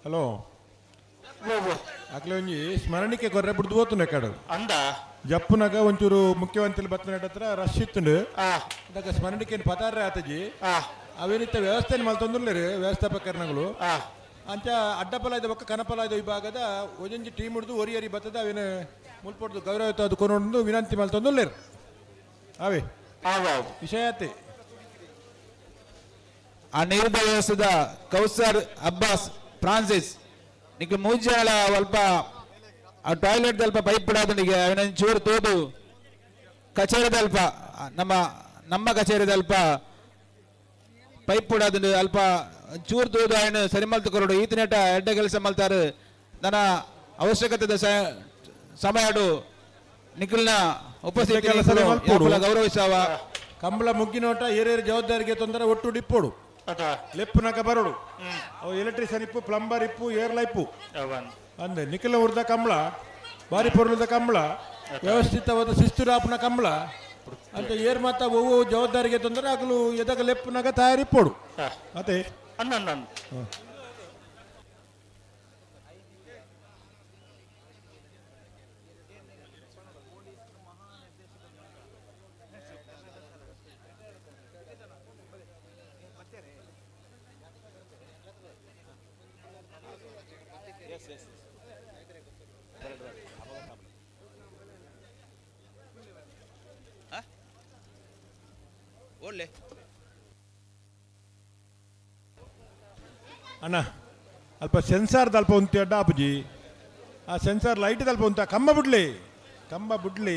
ಹಲೋ ಅಕ್ಲೆ ಒಂಜಿ ಸ್ಮರಣಿಕೆ ಕೊರ್ರೆ ಬಿಡ್ದು ಹೋತುಂಡೆ ಕಡೆ ಅಂದ ಜಪ್ಪುನಾಗ ಒಂಚೂರು ಮುಖ್ಯಮಂತ್ರಿ ಬತ್ತನ ಹತ್ರ ರಶ್ ಇತ್ತುಂಡು. ಅದಕ್ಕೆ ಸ್ಮರಣಿಕೆ ಪತಾರ್ರೆ ಆತಜಿ ಅವೇನಿತ್ತ ವ್ಯವಸ್ಥೆ ಮಲ್ತೊಂದುಲ್ಲೇರು ವ್ಯವಸ್ಥಾಪಕರ್ನಗಳು. ಅಂಚ ಅಡ್ಡಪಲಾಯ್ದ ಬೊಕ್ಕ ಕನಪಲಾಯ್ದ ವಿಭಾಗದ ಒಂಜೊಂಜಿ ಟೀಮ್ ಹಿಡಿದು ಒರಿಯರಿ ಬತ್ತದ ಅವೇನು ಮುಲ್ಪೊಡ್ದು ಗೌರವಯುತ ಅದು ಕೊನೊಂದು ವಿನಂತಿ ಮಲ್ತೊಂದುಲ್ಲೇರು ಅವೇ ವಿಷಯ ಆತೆ. ಆ ನೀರಿನ ವ್ಯವಸ್ಥೆದ ಕೌಸರ್ ಅಬ್ಬಾಸ್ ಫ್ರಾನ್ಸಿಸ್ ನಿಕ್ಲು ಮೂಜಾಳ ಅಲ್ಪ ಆ ಟಾಯ್ಲೆಟ್ ಅಲ್ಪ ಪೈಪ್ ಬಿಡೋದನಿಗೆ ಅವನ ಚೂರು ತೋದು ಕಚೇರಿದಲ್ಪ ನಮ್ಮ ನಮ್ಮ ಕಚೇರಿದಲ್ಪ ಪೈಪ್ ಬಿಡೋದು ಅಲ್ಪ ಚೂರು ತೋದು ಅವನು ಸರಿ ಮಲ್ತು ಕೊರಡು ಈತನೇಟ ಎಡ್ಡೆ ಕೆಲಸ ಮಲ್ತಾರೆ. ನನ್ನ ಅವಶ್ಯಕತೆ ಸಮಯಡು ನಿಖಲ್ನ ಉಪಸ್ಥಿತಿ ಕೆಲಸ ಮಲ್ಪೊಡು. ಗೌರವಿಸಾವ. ಕಂಬಳ ಮುಗ್ಗಿನೋಟ ಏರೇರು ಜವಾಬ್ದಾರಿಗೆ ತೊಂದರೆ ಒಟ್ಟು ಡಿಪ್ಪೋಡು ಲೆಪ್ಪುನಕ ಬರೋಡು. ಅವು ಎಲೆಕ್ಟ್ರಿಷಿಯನ್ ಇಪ್ಪು, ಪ್ಲಂಬರ್ ಇಪ್ಪು, ಏರ್ಲ ಇಪ್ಪು. ಅಂದೆ ನಿಖಿಲ ಉರ್ದ ಕಂಬಳ, ಬಾರಿ ಪೊರುಳದ ಕಂಬಳ, ವ್ಯವಸ್ಥಿತವಾದ ಶಿಸ್ತುರಾಪನ ಕಂಬಳ ಅಂತ ಏರ್ ಮಾತ ಒವ್ವು ಜವಾಬ್ದಾರಿಗೆ ತೊಂದರೆ ಆಗಲು ಎದಗ ಲೆಪ್ಪುನಗ ತಯಾರಿಪ್ಪೋಡು ಮತ್ತೆ. ಅನ್ನ ಅನ್ನ. ಒಳ್ಳೆ ಅಣ್ಣ, ಅಲ್ಪ ಸೆನ್ಸಾರ್ ದಲ್ಪ ಉಂತಿ ಅಡ್ಡ ಆಪುಜಿ. ಆ ಸೆನ್ಸಾರ್ ಲೈಟ್ ದಲ್ಪ ಉಂತ ಕಂಬ ಬಿಡ್ಲಿ, ಕಂಬ ಬಿಡ್ಲಿ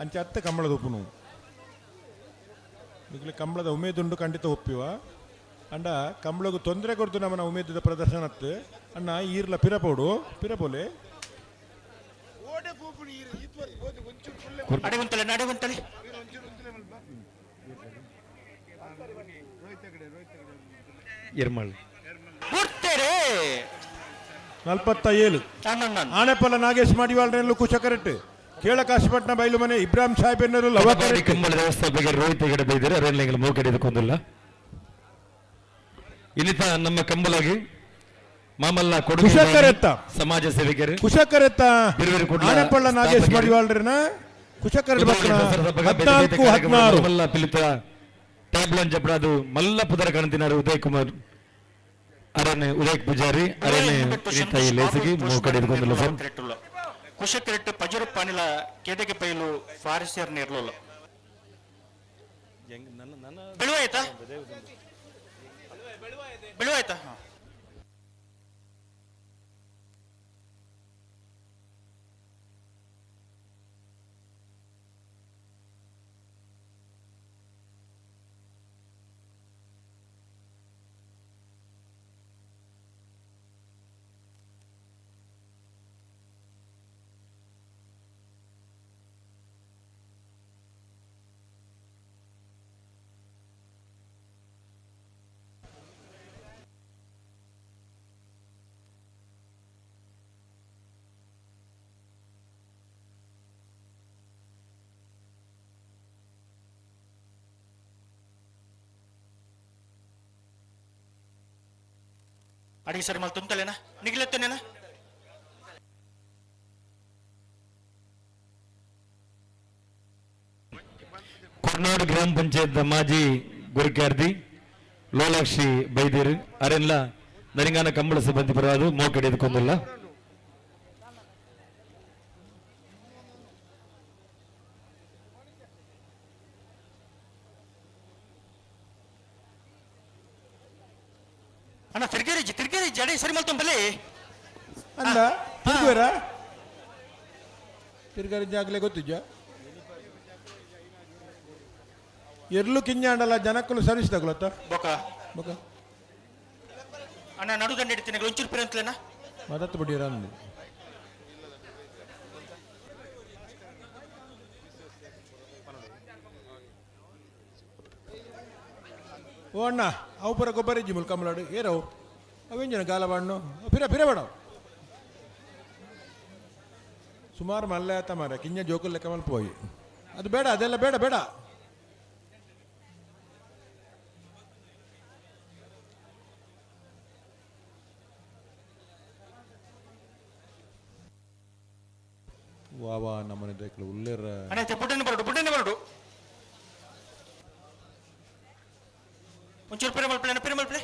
ಅಂಚೆ ಅತ್ತ ಕಂಬಳದ ಉಪ್ಪುನು. ನಿಗ್ಲಿ ಕಂಬಳದ ಉಮೇದುಂಡು ಖಂಡಿತ ಒಪ್ಪಿವ. ಅಂಡ ಕಂಬಳಗು ತೊಂದರೆ ಕೊಡ್ತು ನಮ್ಮನ ಉಮೇದದ ಪ್ರದರ್ಶನ ಅತ್ತು. ಅಣ್ಣ ಈರ್ಲ ಪಿರಪೋಡು ಪಿರಪೋಲೆ. ಅಡೆಗುಂತಲೆ ಅಡೆಗುಂತಲೆ. ಎರ್ಮಳ್ ಬುಡ್ತೇರೆ. 47. ಆನೆಪಲ್ಲ ನಾಗೇಶ್ ಮಾಡಿವಾಳ್ರೆಲ್ಲೂ ಕುಶಕರೆಟ್ ಕೇಳಕಾಶಪಟ್ಟಣ ಬೈಲು ಮನೆ ಇಬ್ರಾಹಿಂ ಸಾಹೇಬ್ ಎನ್ನರು ಲವ ಕಬಡ್ಡಿ ಕಂಬಳ ವ್ಯವಸ್ಥಾಪಕರು ರೋಹಿತ್ ಹೆಗಡೆ ಬೈದರೆ ಅರೆಲ್ಲ ಮೂಕಡೆ ಎದುಕೊಂದಿಲ್ಲ. ಇನ್ನಿತ ನಮ್ಮ ಕಂಬಲಾಗಿ ಮಾಮಲ್ಲ ಕೊಡುಗೆ ಕುಶಕರೆತ್ತ. ಸಮಾಜ ಸೇವಕರು ಕುಶಕರೆತ್ತ ಬಿರುವೆರು ಕುಡ್ಲ ಆನೆಪಳ್ಳ ನಾಗೇಶ್ ಸ್ಥಾಪಕರು. ಮಡಿವಾಳ್ರನ ಕುಶಕರೆಟ್ ಉದಯವಾಣಿ ಬಕ್ಕನ ದಸರಾ ಹಬ್ಬದ ಬೇರೆ ಬೇರೆ 14 ಕಾರ್ಯಕ್ರಮಗಳು 16. ಮಲ್ಲ ಪಿಲಿತ ಟ್ಯಾಬ್ಲನ್ ಜಪ್ರಾದು ಮಲ್ಲ ಪುದರ ಕಾಣ್ತಿನಾರು ಉದಯ್ ಕುಮಾರ್ ಅರಣ್ಯ ಉದಯ್ ಪೂಜಾರಿ ಅರಣ್ಯ ಇನ್ನಿತ ಈ ಲೇಸಿಗೆ ಮೂಕಡೆ ಎದುಕೊಂದಿಲ್ಲ ಸರ್. ಕುಶಕರೆಟ್ ಪಜರು ಪಾನಿಲ ಕೇದಗೆ ಪೈಲು ಫಾರಿಸಿಯರ್ ನೇರ್ಲೋಲ ಬೆಳುವಾಯ್ತಾ ಬೆಳುವಾಯ್ತಾ. ಅಡಿಗೆ ಸರಿ ಮಲ್ ತುಂತಲೇನಾ ನಿಗ್ಲತ್ತೇನೇನ. ಕೊರ್ನಾಡು ಗ್ರಾಮ ಪಂಚಾಯತ್ ಮಾಜಿ ಗುರುಕ್ಯಾರ್ದಿ ಲೋಲಾಕ್ಷಿ ಬೈದಿರು ಅರೆಲ್ಲ ನರಿಂಗಾನ ಕಂಬಳ ಸಿಬ್ಬಂದಿ ಪರವಾದು ಮೋಕಡೆ ಎದುಕೊಂದಿಲ್ಲ. ಅಣ್ಣ ತಿರ್ಗೇರಿ ತಿರ್ಗೇರಿ ಜಡಿ ಸರಿ ಮಲ್ತೊಂಬಲ್ಲಿ. ಅಂದ ತಿರ್ಗುವರ ತಿರ್ಗಾರಿ ಜಾಗಲೇ ಗೊತ್ತಿದ್ಯಾ ಎರ್ಲು ಕಿಂಜಾಂಡಲ್ಲ ಜನಕ್ಕಲು ಸರ್ವಿಸ್ ತಗೊಳತ್ತ ಬೊಕ ಬೊಕ ಅಣ್ಣ ನಡು ದಂಡ ಇಡ್ತೀನಿ ಒಂಚೂರು ಪಿರಂತಲೇನಾ ಮದತ್ತು ಬಿಡಿರ ಅಂದು. ಓ ಅಣ್ಣ ಅವು ಪೂರ ಗೊಬ್ಬರ ಇಜ್ಜಿ ಮುಲ್ ಕಮಲಾಡು ಏರವು ಅವೆಂಜನ ಗಾಲ ಬಾಣ್ಣು ಪಿರ ಪಿರ ಬೇಡ ಸುಮಾರು ಮಲ್ಲೆ ಆತ ಮಾರ ಕಿಂಜ ಜೋಕುಲ್ ಲೆಕ್ಕ ಮಲ್ಪ ಹೋಗಿ ಅದು ಬೇಡ ಅದೆಲ್ಲ ಬೇಡ ಬೇಡ. ವಾ ವಾ ನಮ್ಮನೆ ದೇಕ್ಲು ಉಲ್ಲೇರ. ಅಣ್ಣ ಪುಟ್ಟನೆ ಬರಡು ಪುಟ್ಟನೆ ಬರಡು ಒಂಚೂರು ಪಿರ ಮಲ್ಪಲೆ ಅಣ್ಣ ಪಿರ ಮಲ್ಪಲೆ.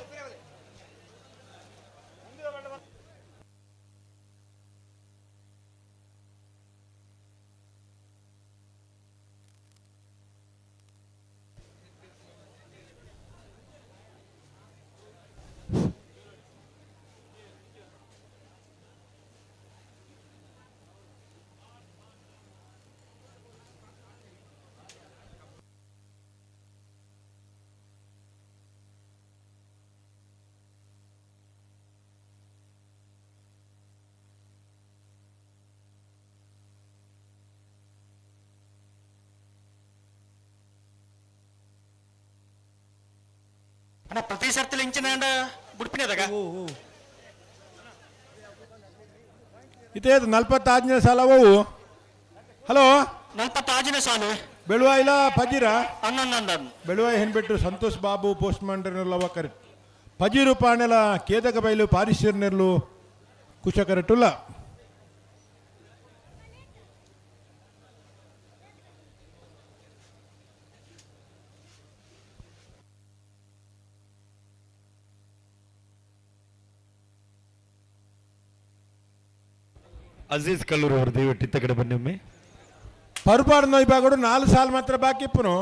ಅಣ್ಣ ಪ್ರತಿ ಸರ್ತಿ ಇಂಚಿನ ಬುಡ್ಪಿನದಾಗ ಇದೇ 46ನೇ ಸಾಲ ಅವು. ಹಲೋ, 46ನೇ ಸಾಲು. ಬೆಳುವಾಯಿಲ ಪಜಿರ ಅಣ್ಣ ಬೆಳುವಾಯಿ ಹೆಣ್ಬಿಟ್ಟು ಸಂತೋಷ್ ಬಾಬು ಪೋಸ್ಟ್ ಮಾಂಡ್ರನೆಲ್ಲ ಕರೆಕ್ಟ್. ಪಜಿರು ಪಾಣೆಲ ಕೇದಕ ಬೈಲು ಪಾರಿಶೀರ್ನೆರ್ಲು ಕುಶ ಕರೆಕ್ಟುಲ್ಲ. ಅಜೀಜ್ ಕಲ್ಲೂರು ಅವರು ದಯವಿಟ್ಟು ಇತ್ತ ಕಡೆ ಬನ್ನಿ ಒಮ್ಮೆ. ಪರುಪಾಡಿನ ವಿಭಾಗಡು 4 ಸಾಲ ಮಾತ್ರ ಬಾಕಿ ಇಪ್ಪನು.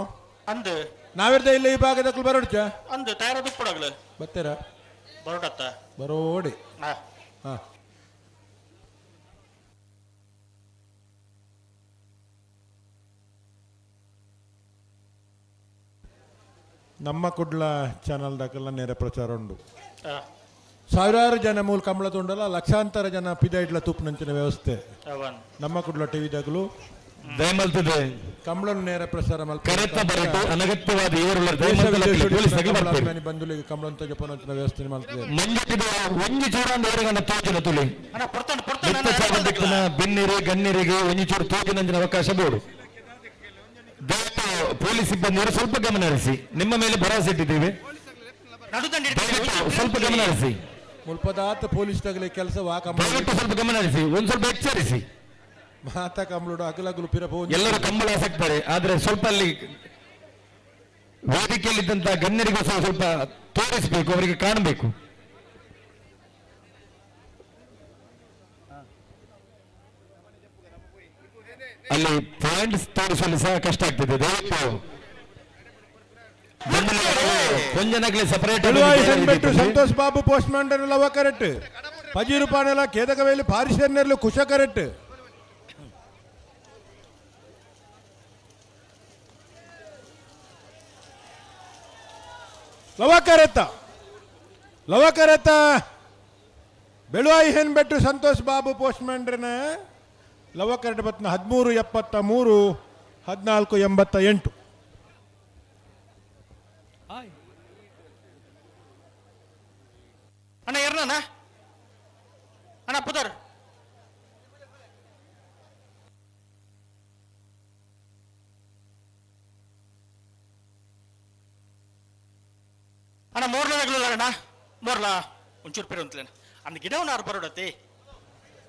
ಅಂದು ನಾವಿರ್ದ ಇಲ್ಲ ಈ ಭಾಗದ ಬರೋಡ್ಚ ಅಂದು ತಯಾರ ದುಪ್ಪಡಗ್ಲು ಬತ್ತೀರ ಬರೋಡತ್ತ ಬರೋಡಿ. ಹಾ. ನಮ್ಮ ಕುಡ್ಲ ಚಾನಲ್ ದಾಕಲ್ಲ ನೇರ ಪ್ರಚಾರ ಉಂಡು. ಸಾವಿರಾರು ಜನ ಮೂಲ ಕಂಬಳ ತೊಂಡಲ್ಲ, ಲಕ್ಷಾಂತರ ಜನ ಪಿದ ಇಡ್ಲ ತೂಪಿನಂಚಿನ ವ್ಯವಸ್ಥೆ ನಮ್ಮ ಕುಡ್ಲ ಟಿವಿ ದಾಗಲು ದಯಮಲ್ತದೆ ಕಂಬಳನ್ನು ನೇರ ಪ್ರಸಾರ ಕರೆತ ಬರಟು ಅನಗತ್ಯವಾದ ಬಂಧುಗಳಿಗೆ ಕಂಬಳಂತ ಜಪನಂಚಿನ ವ್ಯವಸ್ಥೆ ಮಾಡ್ತದೆ. ಮಂಜುಟಿದ ಒಂಜಿ ಚೂರಾಂದ ಏರುಗಂಡ ತೋಜಿನ ತುಳಿ ದಿಕ್ಕಿನ ಬೆನ್ನಿರಿ ಗಣ್ಯರಿಗೆ ಒಂಜಿ ಚೂರು ತೋಜಿನಂಚಿನ ಅವಕಾಶ ಬೋಡು. ದಯವಿಟ್ಟು ಪೊಲೀಸ್ ಸಿಬ್ಬಂದಿಯವರು ಸ್ವಲ್ಪ ಗಮನ ಹರಿಸಿ, ನಿಮ್ಮ ಮೇಲೆ ಭರವಸೆ ಇಟ್ಟಿದ್ದೇವೆ, ದಯವಿಟ್ಟು ಸ್ವಲ್ಪ ಗಮನ ಹರಿಸಿ. ಮುಲ್ಪದಾತ ಪೊಲೀಸ್ ತಗಲಿ ಕೆಲಸ ವಾಕ ದಯವಿಟ್ಟು ಸ್ವಲ್ಪ ಗಮನ ಹರಿಸಿ, ಒಂದ್ ಸ್ವಲ್ಪ ಎಚ್ಚರಿಸಿ. ಮಾತಾ ಕಂಬಳೋಡು ಅಗಲಗಲು ಪಿರಪೋ ಎಲ್ಲರೂ ಕಂಬಳ ಆಸಕ್ತಾರೆ, ಆದ್ರೆ ಸ್ವಲ್ಪ ಅಲ್ಲಿ ವೇದಿಕೆಯಲ್ಲಿದ್ದಂತಹ ಗಣ್ಯರಿಗೂ ಸಹ ಸ್ವಲ್ಪ ತೋರಿಸಬೇಕು, ಅವರಿಗೆ ಕಾಣಬೇಕು. ಅಲ್ಲಿ ಪಾಯಿಂಟ್ಸ್ ತೋರಿಸಲು ಸಹ ಕಷ್ಟ ಆಗ್ತದೆ. ದಯವಿಟ್ಟು ಕೊಂಜನಗಲಿ ಸಪರೇಟ್ ಸಂತೋಷ್ ಬಾಬು ಪೋಸ್ಟ್ ಮಾಂಡರ್ ಲವ ಕರೆಕ್ಟ್. ಪಜೀರು ಪಾನೆಲ ಕೇದಕವೇಲಿ ಪಾರಿಶರ್ನೆರ್ಲು ಕುಶ ಕರೆಕ್ಟ್. ಲವಕರೆತ್ತ ಲವಕರೆತ್ತ ಬೆಳುವಾಯಿ ಹೆನ್ಬೆಟ್ಟು ಸಂತೋಷ್ ಬಾಬು ಪೋಸ್ಟ್ ಮ್ಯಾನ್ರನ ಲವಕರೆಟ್ ಬತ್ನ 13.73 14.88. ಅಣ್ಣ ಎರನ ಅಣ್ಣ ಪುದರ್ ಅಣ್ಣ ಮೋರ್ಲದಾಗಲಿಲ್ಲ ಅಣ್ಣ ಮೋರ್ಲಾ ಒಂಚೂರು ಪೇರು ಅಂತಲೇನ ಅಂದ್ ಗಿಡವನಾರು ಬರೋಡತಿ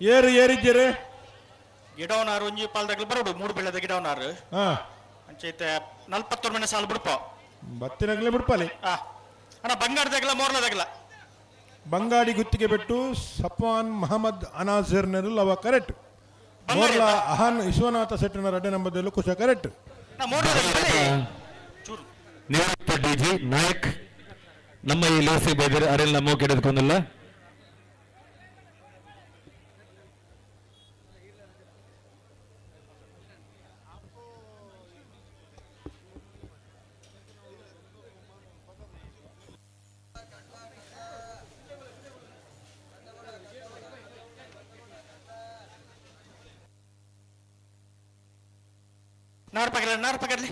ಏರು ಏರಿದ್ದೀರಿ ಗಿಡವನಾರು ಒಂಜಿ ಪಾಲ್ದಾಗಲು ಬರೋಡು ಮೂರು ಬೆಳೆದ ಗಿಡವನಾರು ಅಂಚೈತೆ 41 ಮನೆ ಸಾಲು ಬಿಡ್ಪ ಬತ್ತಿನಗಲೇ ಬಿಡ್ಪಲಿ. ಅಣ್ಣ ಬಂಗಾರದಾಗಲ ಮೋರ್ಲದಾಗಲ ಬಂಗಾಡಿ ಗುತ್ತಿಗೆ ಬಿಟ್ಟು ಸಫ್ವಾನ್ ಮಹಮ್ಮದ್ ಅನಾಜಿರ್ನರು ಲವ ಕರೆಕ್ಟ್. ಮೋರ್ಲಾ ಅಹಾನ್ ವಿಶ್ವನಾಥ ಸೆಟ್ಟಿನ ರಡ್ಡೆ ನಂಬದಲ್ಲೂ ಕುಶ ಕರೆಕ್ಟ್. ನಿವೃತ್ತ ಡಿಜಿ ನಾಯಕ್ ನಮ್ಮ ಈ ಲೇಸಿ ಬೈದರು ಅರೆಲ್ಲ ಮೋಕೆಡೆದುಕೊಂಡಿಲ್ಲ. ನಾರು ಪಕಡ್ಲಿ ನಾರು ಪಕಡ್ಲಿ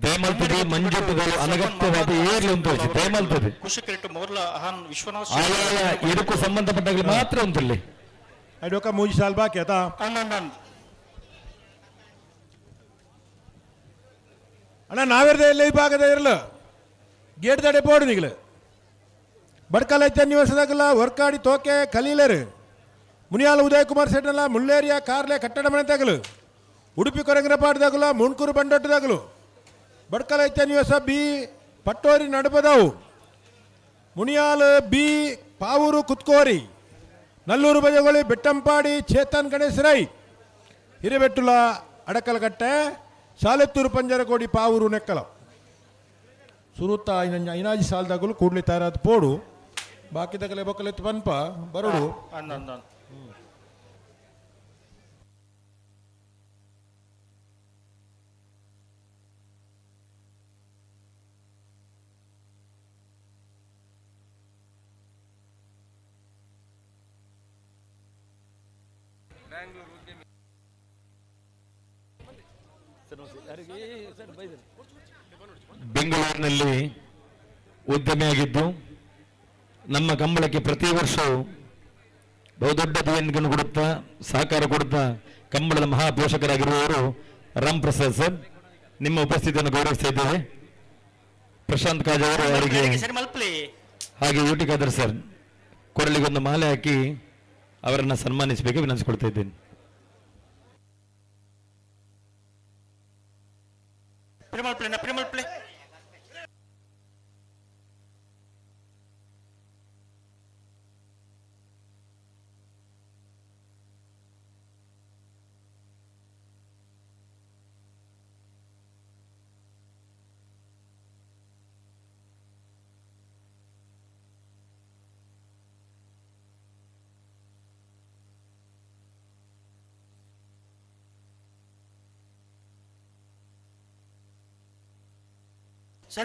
ದಯಮಲ್ತದೆ ಮಂಜುಟುಗಳು ಅನಗತ್ಯವಾದ ಏರ್ಲಿ ಉಂಟು ದಯಮಲ್ತದೆ ಕುಶಕ್ರೆಟ್ಟು ಮೋರ್ಲ ಅಹಾನ್ ವಿಶ್ವನಾಥ್ ಆಯಾಯ ಇದಕ್ಕೂ ಸಂಬಂಧಪಟ್ಟಾಗಲಿ ಮಾತ್ರ ಉಂಟಲ್ಲಿ. ಅಡೋಕ ಮೂಜಿ ಸಾಲ್ ಬಾಕಿ ಆತಾ ಅಣ್ಣ ನಾವಿರ್ದ ಇಲ್ಲ ಈ ಭಾಗದ ಇರಲು ಗೇಟ್ ದಡೆ ಬೋರ್ಡ್ ನಿಗಲು ಬಡ್ಕಲ ನಿವಾಸದಾಗಲ್ಲ ವರ್ಕಾಡಿ ತೋಕೆ ಕಲೀಲರು ಮುನಿಯಾಲ ಉದಯ್ ಕುಮಾರ್ ಸೆಟ್ಟಲ್ಲ ಮುಳ್ಳೇರಿಯಾ ಕಾರ್ಲೆ ಕಟ್ಟಡ ಮನೆ ತಗಲು ಉಡುಪಿ ಕೊರಂಗನಪಾಟದಾಗಲ ಮುಂಡ್ಕೂರು ಬಂಡೊಟ್ಟದಾಗಲು ಬಡ್ಕಲ ನಿವಾಸ ಬಿ ಪಟ್ಟೋರಿ ನಡಪದವು ಮುನಿಯಾಲ್ ಬಿ ಪಾವೂರು ಕುತ್ಕೋರಿ ನಲ್ಲೂರು ಬಜಗೋಳಿ ಬೆಟ್ಟಂಪಾಡಿ ಚೇತನ್ ಗಣೇಶ್ ರೈ ಹಿರೇಬೆಟ್ಟುಲ ಅಡಕಲಕಟ್ಟೆ ಸಾಲೆತ್ತೂರು ಪಂಜರಕೋಡಿ ಪಾವೂರು ನೆಕ್ಕಲ ಸುರುತ್ತ ಐನಾಜಿ ಸಾಲದಾಗಲು ಕೂಡ್ಲಿ ತಯಾರಾದ ಪೋಡು ಬಾಕಿ ತಗಲೆ ಬೊಕ್ಕಲೆತ್ತು ಪನ್ಪ ಬರೋಡು. ಬೆಂಗಳೂರಿನಲ್ಲಿ ಉದ್ಯಮಿಯಾಗಿದ್ದು ನಮ್ಮ ಕಂಬಳಕ್ಕೆ ಪ್ರತಿ ವರ್ಷವೂ ಬಹುದೊಡ್ಡ ದೇಣಿಗೆಯನ್ನು ಕೊಡುತ್ತಾ ಸಹಕಾರ ಕೊಡುತ್ತಾ ಕಂಬಳದ ಮಹಾಪೋಷಕರಾಗಿರುವವರು ರಾಮ್ ಪ್ರಸಾದ್ ಸರ್. ನಿಮ್ಮ ಉಪಸ್ಥಿತಿಯನ್ನು ಗೌರವಿಸ್ತಾ ಇದ್ದೇವೆ. ಪ್ರಶಾಂತ್ ಕಾಜ್ ಅವರು ಅವರಿಗೆ ಹಾಗೆ ಯು ಟಿ ಖಾದರ್ ಸರ್ ಕೊರಳಿಗೊಂದು ಮಾಲೆ ಹಾಕಿ ಅವರನ್ನು ಸನ್ಮಾನಿಸಬೇಕು ವಿನಂತಿಸಿಕೊಳ್ತಾ ಇದ್ದೇನೆ. ಸರಿ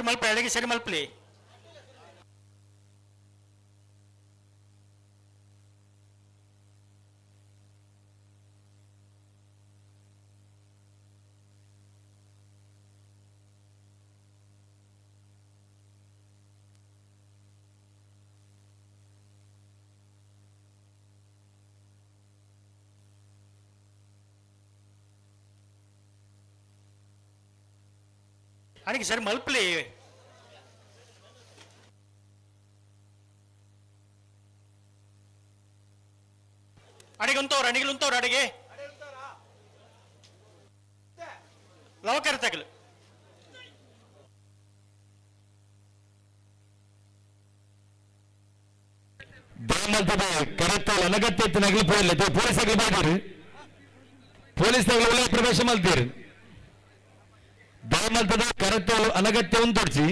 ಮಲ್ಪಲೆ, ಅಡಿಗೆ ಸರಿ ಮಲ್ಪಲಿ. ಅಡಿಗೆ ಸರಿ ಮಲ್ಪಲಿ. ಅಡಿಗೆ ಉಂತವ್ರು, ಅಡಿಗೆ ಉಂತವ್ರು, ಅಡಿಗೆ ಲವಕರ ತಗಲು. ದೇಮಲ್ತದ ಕರೆತ್ತಲ್ಲ ಅನಗತ್ಯ ನಗಲಿ ಪೋಯಿಲ್ಲ ಪೊಲೀಸ್ ಆಗಲಿ ಬೈದಿರಿ, ಪೊಲೀಸ್ ಒಳ್ಳೆ ಪ್ರವೇಶ ಮಲ್ತೀರಿ. ದಯಮಲ್ತದ ಕರೆತ್ತಲು ಅನಗತ್ಯ ಉಂತೊಡ್ಚಿ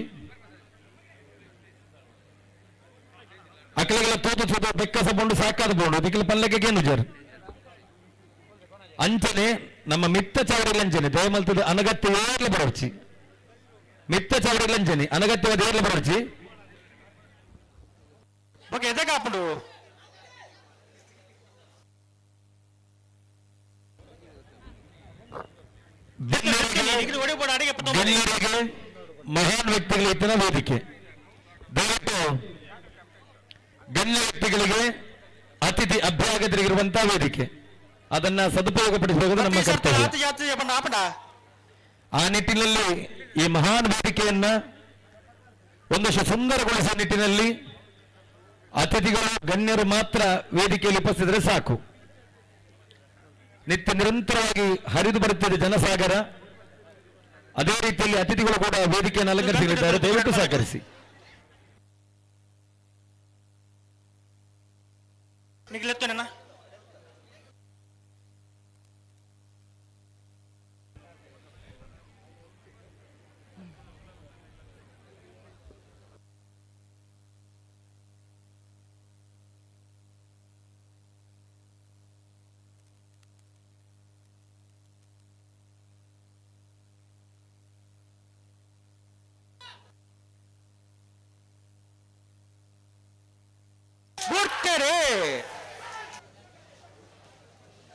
ಅಕಲೆಗೆಲ್ಲ ತೂತು ತೂತು ಬೆಕ್ಕಸ ಬೋಂಡು ಸಾಕಾದ ಬೋಂಡು ದಿಕ್ಕಲು ಪಲ್ಲಕ್ಕೆ ಜರ್ ಅಂಚನೆ ನಮ್ಮ ಮಿತ್ತ ಚಾವಡಿಗಳ ಅಂಚನೆ ದಯಮಲ್ತದ ಅನಗತ್ಯ ಏರ್ಲ ಬರೋರ್ಚಿ. ಮಿತ್ತ ಚಾವಡಿಗಳ ಅಂಚನೆ ಅನಗತ್ಯವಾದ ಏರ್ಲ ಬರೋರ್ಚಿ. ಓಕೆ, ಎದಕ್ಕೆ ಹಾಪುಂಡು? ಗಣ್ಯರಿಗೆ ಮಹಾನ್ ವ್ಯಕ್ತಿಗಳ ಇತ್ತಿನ ವೇದಿಕೆ. ದಯವಿಟ್ಟು ಗಣ್ಯ ವ್ಯಕ್ತಿಗಳಿಗೆ ಅತಿಥಿ ಅಭ್ಯಾಗತರಿಗಿರುವಂತಹ ವೇದಿಕೆ, ಅದನ್ನ ಸದುಪಯೋಗಪಡಿಸಬಹುದು ನಮ್ಮ ಕರ್ತವ್ಯ. ಆ ನಿಟ್ಟಿನಲ್ಲಿ ಈ ಮಹಾನ್ ವೇದಿಕೆಯನ್ನ ಒಂದಷ್ಟು ಸುಂದರಗೊಳಿಸುವ ನಿಟ್ಟಿನಲ್ಲಿ ಅತಿಥಿಗಳು ಗಣ್ಯರು ಮಾತ್ರ ವೇದಿಕೆಯಲ್ಲಿ ಉಪಸ್ಥಿತರೆ ಸಾಕು. ನಿತ್ಯ ನಿರಂತರವಾಗಿ ಹರಿದು ಬರುತ್ತಿದೆ ಜನಸಾಗರ. ಅದೇ ರೀತಿಯಲ್ಲಿ ಅತಿಥಿಗಳು ಕೂಡ ವೇದಿಕೆಯನ್ನು ಅಲಂಕರಿಸಲಿದ್ದಾರೆ. ದಯವಿಟ್ಟು ಸಹಕರಿಸಿ.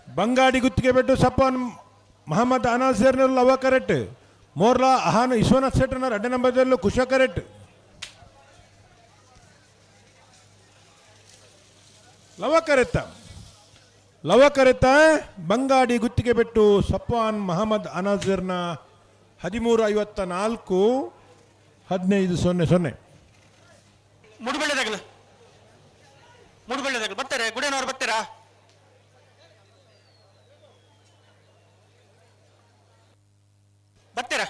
ಬಂಗಾಡಿ ಗುತ್ತಿಗೆ ಬೆಟ್ಟು ಸಪ್ಪನ್ ಮಹಮ್ಮದ್ ಅನಾಸರ್ನಲ್ಲಿ ಲವ ಕರೆಕ್ಟ್. ಮೋರ್ಲಾ ಅಹಾನ್ ವಿಶ್ವನಾಥ್ ಶೆಟ್ಟರ್ನ ಅಡ್ಡ ನಂಬರ್ದಲ್ಲೂ ಕುಶ ಕರೆಕ್ಟ್. ಲವ ಕರೆತ್ತ ಲವ ಕರೆತ್ತ ಬಂಗಾಡಿ ಗುತ್ತಿಗೆ ಬೆಟ್ಟು ಸಪ್ವಾನ್ ಮಹಮ್ಮದ್ ಅನಾಜರ್ನ 13:54 15:00. ಮೂಡುಬೆಳ್ಳೆದಾಗಲು ಮೂಡುಬೆಳ್ಳೆದಾಗಲು ಬರ್ತಾರೆ. ಗುಡಿಯನವರು ಬರ್ತೀರಾ? ಬರ್ತೀರಾ?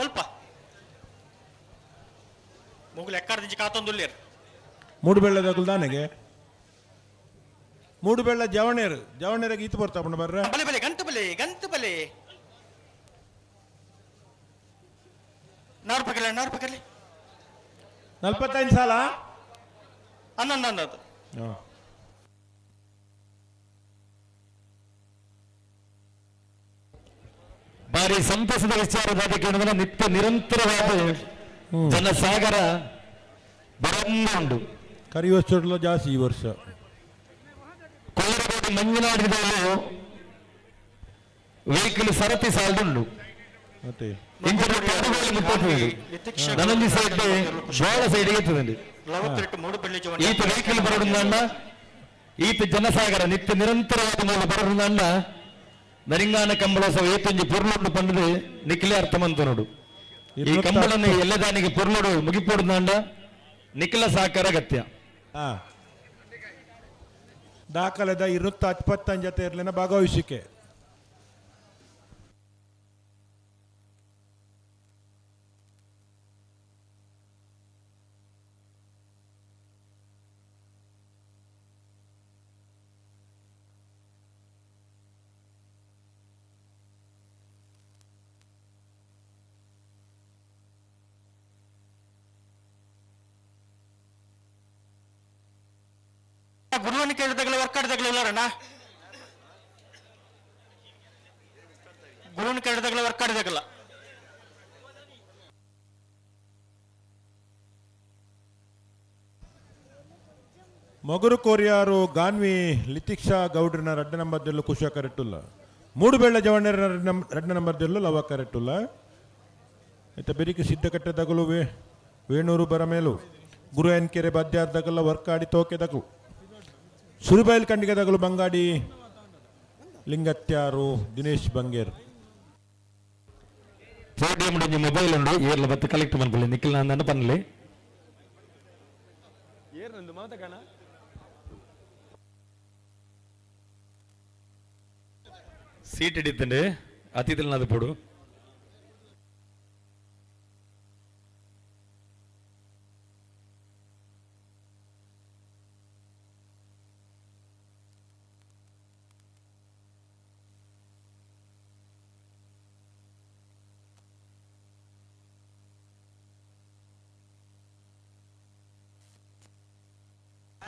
ಒಲ್ಪ ಮುಗುಲು ಎಕ್ಕಾರ್ದಿಂಚಿ ಕಾತೊಂದುಲ್ಲೇರು. ಮೂಡುಬೆಳ್ಳೆದಾಗಲು ದಾನೆಗೆ ಮೂಡುಬೆಳ್ಳ ಜವಣೇರು ಜವಣೇರಿಗೆ ಈತು ಬರ್ತಾ ಬರ್ರ. ಬಲೆ ಬಲೆ ಗಂಟು ಬಲೆ ಗಂಟು ಬಲೆ ನಾರು ಪಕಲೆ ನಾರು ಪಕಲೆ 45 ಸಾಲ ಹನ್ನೊಂದು ಹನ್ನೊಂದು. ಭಾರಿ ಸಂತಸದ ವಿಚಾರದ ಕೇಳಿದ್ರೆ ನಿತ್ಯ ನಿರಂತರವಾದ ಜನಸಾಗರ ಬರಂದುಂಡು. ಕರಿಯುವ ಜಾಸ್ತಿ ಈ ವರ್ಷ. ಕೋರಗೋಡು ಮಂಜುನಾಡಿದವರು ವೆಹಿಕಲ್ ಸರತಿ ಸಾಲ್ದುಂಡು. ಇಂಚಿನ ಪಡುಗೋಲು ಮುಟ್ಟುತ್ತದೆ. ನನೊಂಜಿ ಸೈಡ್ ಬೋಳ ಸೈಡ್ ಎತ್ತುದಂడి. ಈತ ವೆಹಿಕಲ್ ಬರೋಡುಂದಣ್ಣ, ಈತ ಜನಸಾಗರ ನಿತ್ಯ ನಿರಂತರವಾದ ಮೂಲ ಬರೋಡುಂದಣ್ಣ. ನರಿಂಗಾನ ಕಂಬಳೋತ್ಸವ ಏತೊಂಜಿ ಪೊರ್ಲುಂಡು ಪಂಡದು ನಿಕ್ಲೆ ಅರ್ಥ ಮಂತನೋಡು. ಈ ಕಂಬಳನ್ನು ಎಲ್ಲದಾನಿಗೆ ಪೊರ್ಲುಡು ಮುಗಿಪೋಡುಂದಾಂಡ ನಿಖಿಲ ಸಹಕಾರ ಅಗತ್ಯ. ದಾಖಲೆದ 225 ಜತೆ ಇರಲಿನ ಭಾಗವಹಿಸಿಕೆ. ಗುರುವನ್ನು ಕೇಳಿದಾಗಲೇ ವರ್ಕ್ ಆಡಿದಾಗಲೇ ಇಲ್ಲಾರಣ್ಣ, ಗುರುವನ್ನು ಕೇಳಿದಾಗಲೇ ವರ್ಕ್ ಆಡಿದಾಗಲ್ಲ. ಮೊಗರು ಕೋರಿಯಾರು ಗಾನ್ವಿ ಲಿತಿಕ್ಷಾ ಗೌಡ್ರನ ರಡ್ಡ ನಂಬರ್ದಲ್ಲೂ ಕುಶ ಕರೆಟ್ಟುಲ್ಲ. ಮೂಡು ಬೆಳ್ಳ ಜವಣ್ಣರ ರಡ್ಡ ನಂಬರ್ದಲ್ಲೂ ಲವ ಕರೆಟ್ಟುಲ್ಲ. ಇತ್ತ ಬೆರಿಕೆ ಸಿದ್ಧಕಟ್ಟೆದಗಲು ವೇಣೂರು ಬರಮೇಲು ಗುರು ಎನ್ ಕೆರೆ ಬದ್ಯಾರ್ದಗಲ್ಲ ವರ್ಕಾಡಿ ತೋಕೆದಗು ಸುರುಬೈಲ್ ಕಂಡಿಗೆದಗಲು ಬಂಗಾಡಿ ಲಿಂಗತ್ಯಾರು ದಿನೇಶ್ ಬಂಗೇರ್. ಪೋಡಿಯಂ ಒಂಜಿ ಮೊಬೈಲ್ ಉಂಡು, ಏರ್ಲ ಬತ್ತು ಕಲೆಕ್ಟ್ ಮನ್ಪುಲೆ ನಿಖಿಲ್ ನಂದನ ಪನ್ಲೆ. ಸೀಟ್ ಹಿಡಿತಂಡೆ ಅತಿಥಿಲ್ ಅದು ಪೋಡು.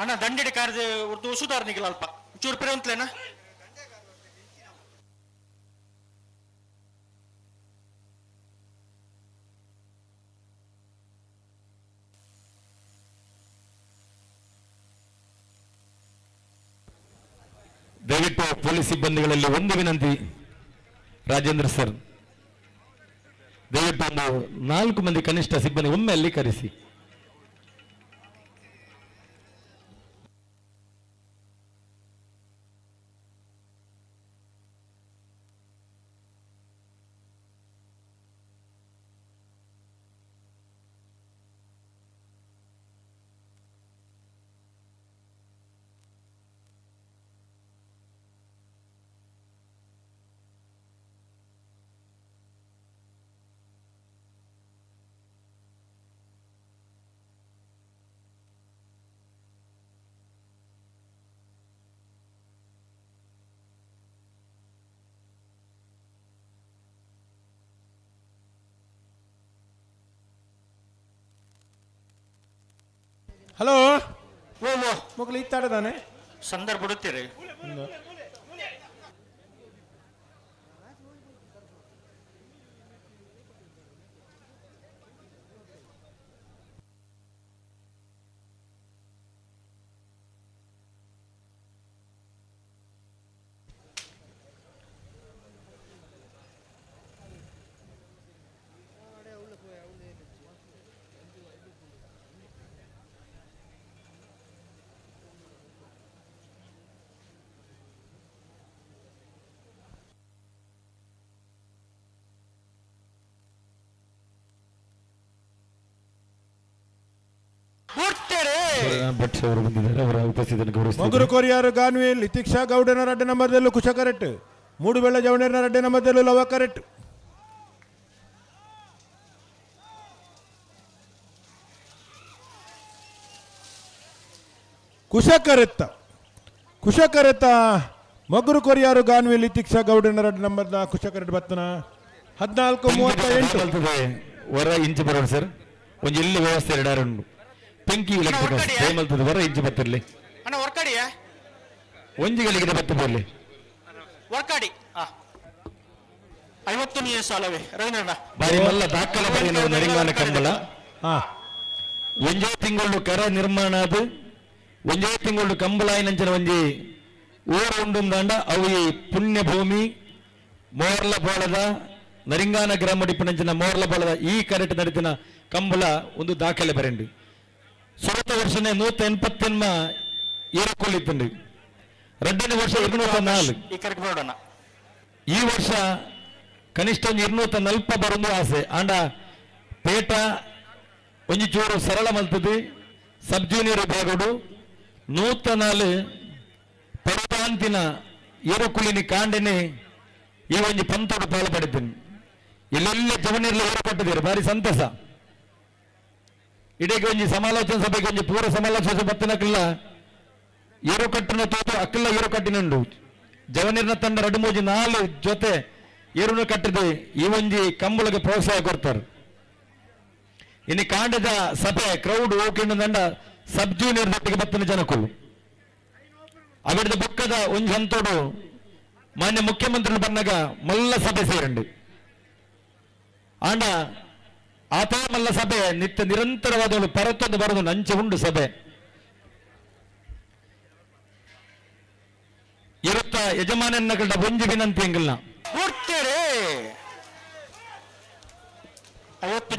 ಅಣ್ಣ ದಂಡಿಡಿ ಕಾರ್ದು ಉರ್ದು ಸುಧಾರಣೆಗಿಲ್ಲ ಅಲ್ಪ ಚೂರು ಪಿರಂತ್ಲೇನಾ. ದಯವಿಟ್ಟು ಪೊಲೀಸ್ ಸಿಬ್ಬಂದಿಗಳಲ್ಲಿ ಒಂದು ವಿನಂತಿ, ರಾಜೇಂದ್ರ ಸರ್, ದಯವಿಟ್ಟು ಒಂದು 4 ಮಂದಿ ಕನಿಷ್ಠ ಸಿಬ್ಬಂದಿ ಒಮ್ಮೆ ಅಲ್ಲಿ ಕರೆಸಿ. ಹಲೋ, ಮಕ್ಕಳು ಇತ್ತಾಡದಾನೆ ಸಂದರ್ಭ ಬಿಡುತ್ತೀರಿ. ಭಟ್ ಅವರು ಬಂದಿದ್ದಾರೆ, ಅವರ ಉಪಸ್ಥಿತಿಯನ್ನು ಗೌರವಿಸುತ್ತೇನೆ. ಮೊಗರು ಕೊರಿಯಾರು ಗಾನ್ವಿ ಲಿತಿಕ್ಷಾ ಗೌಡನ ರಡ್ಡ ನಂಬರ್ದಲ್ಲೂ ಕುಶ ಕರೆಕ್ಟ್, ಮೂಡುಬೆಳ್ಳ ಜವಣೇರನ ರಡ್ಡ ನಂಬರ್ದಲ್ಲೂ ಲವ ಕರೆಕ್ಟ್. ಕುಶ ಕರೆತ್ತ ಕುಶ ಕರೆತ್ತ ಮೊಗರು ಕೊರಿಯಾರು ಗಾನ್ವಿ ಲಿತಿಕ್ಷಾ ಗೌಡನ ರಡ್ಡ ನಂಬರ್ದ ಕುಶ ಕರೆಕ್ಟ್ ಬತ್ತನ 14:38. ವರ ಇಂಚು ಬರೋಣ ಸರ್, ಒಂಜಿ ಇಲ್ಲಿ ವ್ಯವಸ್ಥೆ ಎರಡಾರುಂಡು. ಪೆಂಕಿ ಎಲೆಕ್ಟ್ರಿಕ್ ದಯಮಲ್ತದೆ ವರ ಇಂಚು ಬತ್ತಿರ್ಲಿ. ಅಣ್ಣ ವರ್ಕಾಡಿಯಾ? ಒಂಜಿ ಗಳಿಗೆ ಬತ್ತ ಬರ್ಲಿ. ವರ್ಕಾಡಿ 50ನೇ ಸಾಲವೇ ರವೀಂದ್ರಣ್ಣ. ಬಾರಿ ಮಲ್ಲ ದಾಖಲೆ ಬರೆಯಲು ನರಿಂಗಾನ ಕಂಬಳ. ಒಂಜೇ ತಿಂಗಳು ಕರ ನಿರ್ಮಾಣ ಅದು, ಒಂಜೇ ತಿಂಗಳು ಕಂಬಳಾಯಿನಂಚಿನ ಒಂಜಿ ಊರು ಉಂಡುಂದಾಂಡ ಅವು ಈ ಪುಣ್ಯ ಭೂಮಿ ಮೋರ್ಲ ಬೋಳದ ನರಿಂಗಾನ ಗ್ರಾಮ ಡಿಪ್ಪನಂಚಿನ ಮೋರ್ಲ ಬೋಳದ ಈ ಕರೆಟ್ ನಡತಿನ ಕಂಬಳ ಒಂದು ದಾಖಲೆ ಬರೆಂಡು. ಸುರತ ವರ್ಷನೇ 180 ಏರುಕೊಳ್ಳಿತ್ತುಂಡು. ರಡ್ಡನೇ ವರ್ಷ 204. ಈ ವರ್ಷ ಕನಿಷ್ಠ ಒಂದು 240 ಬರೊಂದು ಆಸೆ. ಆಂಡ ಪೇಟ ಒಂಜಿ ಚೂರು ಸರಳ ಮಲ್ತದೆ. ಸಬ್ ಜೂನಿಯರ್ ವಿಭಾಗಡು 104 ಪರದಾಂತಿನ ಏರುಕುಳಿನಿ ಕಾಂಡೆನೆ ಈ ಒಂಜಿ ಪಂತೋಡು ಪಾಲು ಪಡೆತೀನಿ. ಎಲ್ಲೆಲ್ಲ ಜವನಿರ್ಲ ಏರು ಕೊಟ್ಟಿದ್ದೀರಿ, ಭಾರಿ ಸಂತಸ. ಇಡೀ ಒಂಜಿ ಸಮಾಲೋಚನೆ ಸಭೆಗೆ ಒಂಜಿ ಪೂರ ಸಮಾಲೋಚನೆ ಬತ್ತಿನಕ್ಕಿಲ್ಲ ಏರು ಕಟ್ಟನ ತೋತು ಅಕ್ಕಿಲ್ಲ ಏರು ಕಟ್ಟಿನುಂಡು. ಜವನಿರ್ನ ತಂಡ 2 3 4 ಜೊತೆ ಏರುನು ಕಟ್ಟಿದೆ ಈ ಒಂಜಿ ಕಂಬಳಗೆ ಪ್ರೋತ್ಸಾಹ ಕೊಡ್ತಾರೆ. ಇನ್ನು ಕಾಂಡದ ಸಭೆ ಕ್ರೌಡ್ ಓಕೆಂಡು ದಂಡ ಸಬ್ ಜೂನಿಯರ್ ದೊಟ್ಟಿಗೆ ಬತ್ತಿನ ಜನಕ್ಕೂ ಅವಿಡದ ಬೊಕ್ಕದ ಒಂಜಿ ಹಂತೋಡು ಮಾನ್ಯ ಮುಖ್ಯಮಂತ್ರಿ ಬಂದಾಗ ಮಲ್ಲ ಸಭೆ ಸೇರಂಡು. ಆಂಡ ಆತ ಮಲ್ಲ ಸಭೆ ನಿತ್ಯ ನಿರಂತರವಾದ ಪರತೊಂದು ಬರೋದು ನಂಚೆ ಉಂಡು ಸಭೆ ಇರುತ್ತ ಯಜಮಾನನ್ನ ಒಂಜಿ ವಿನಂತಿ ಎಂಗಲ್ನ.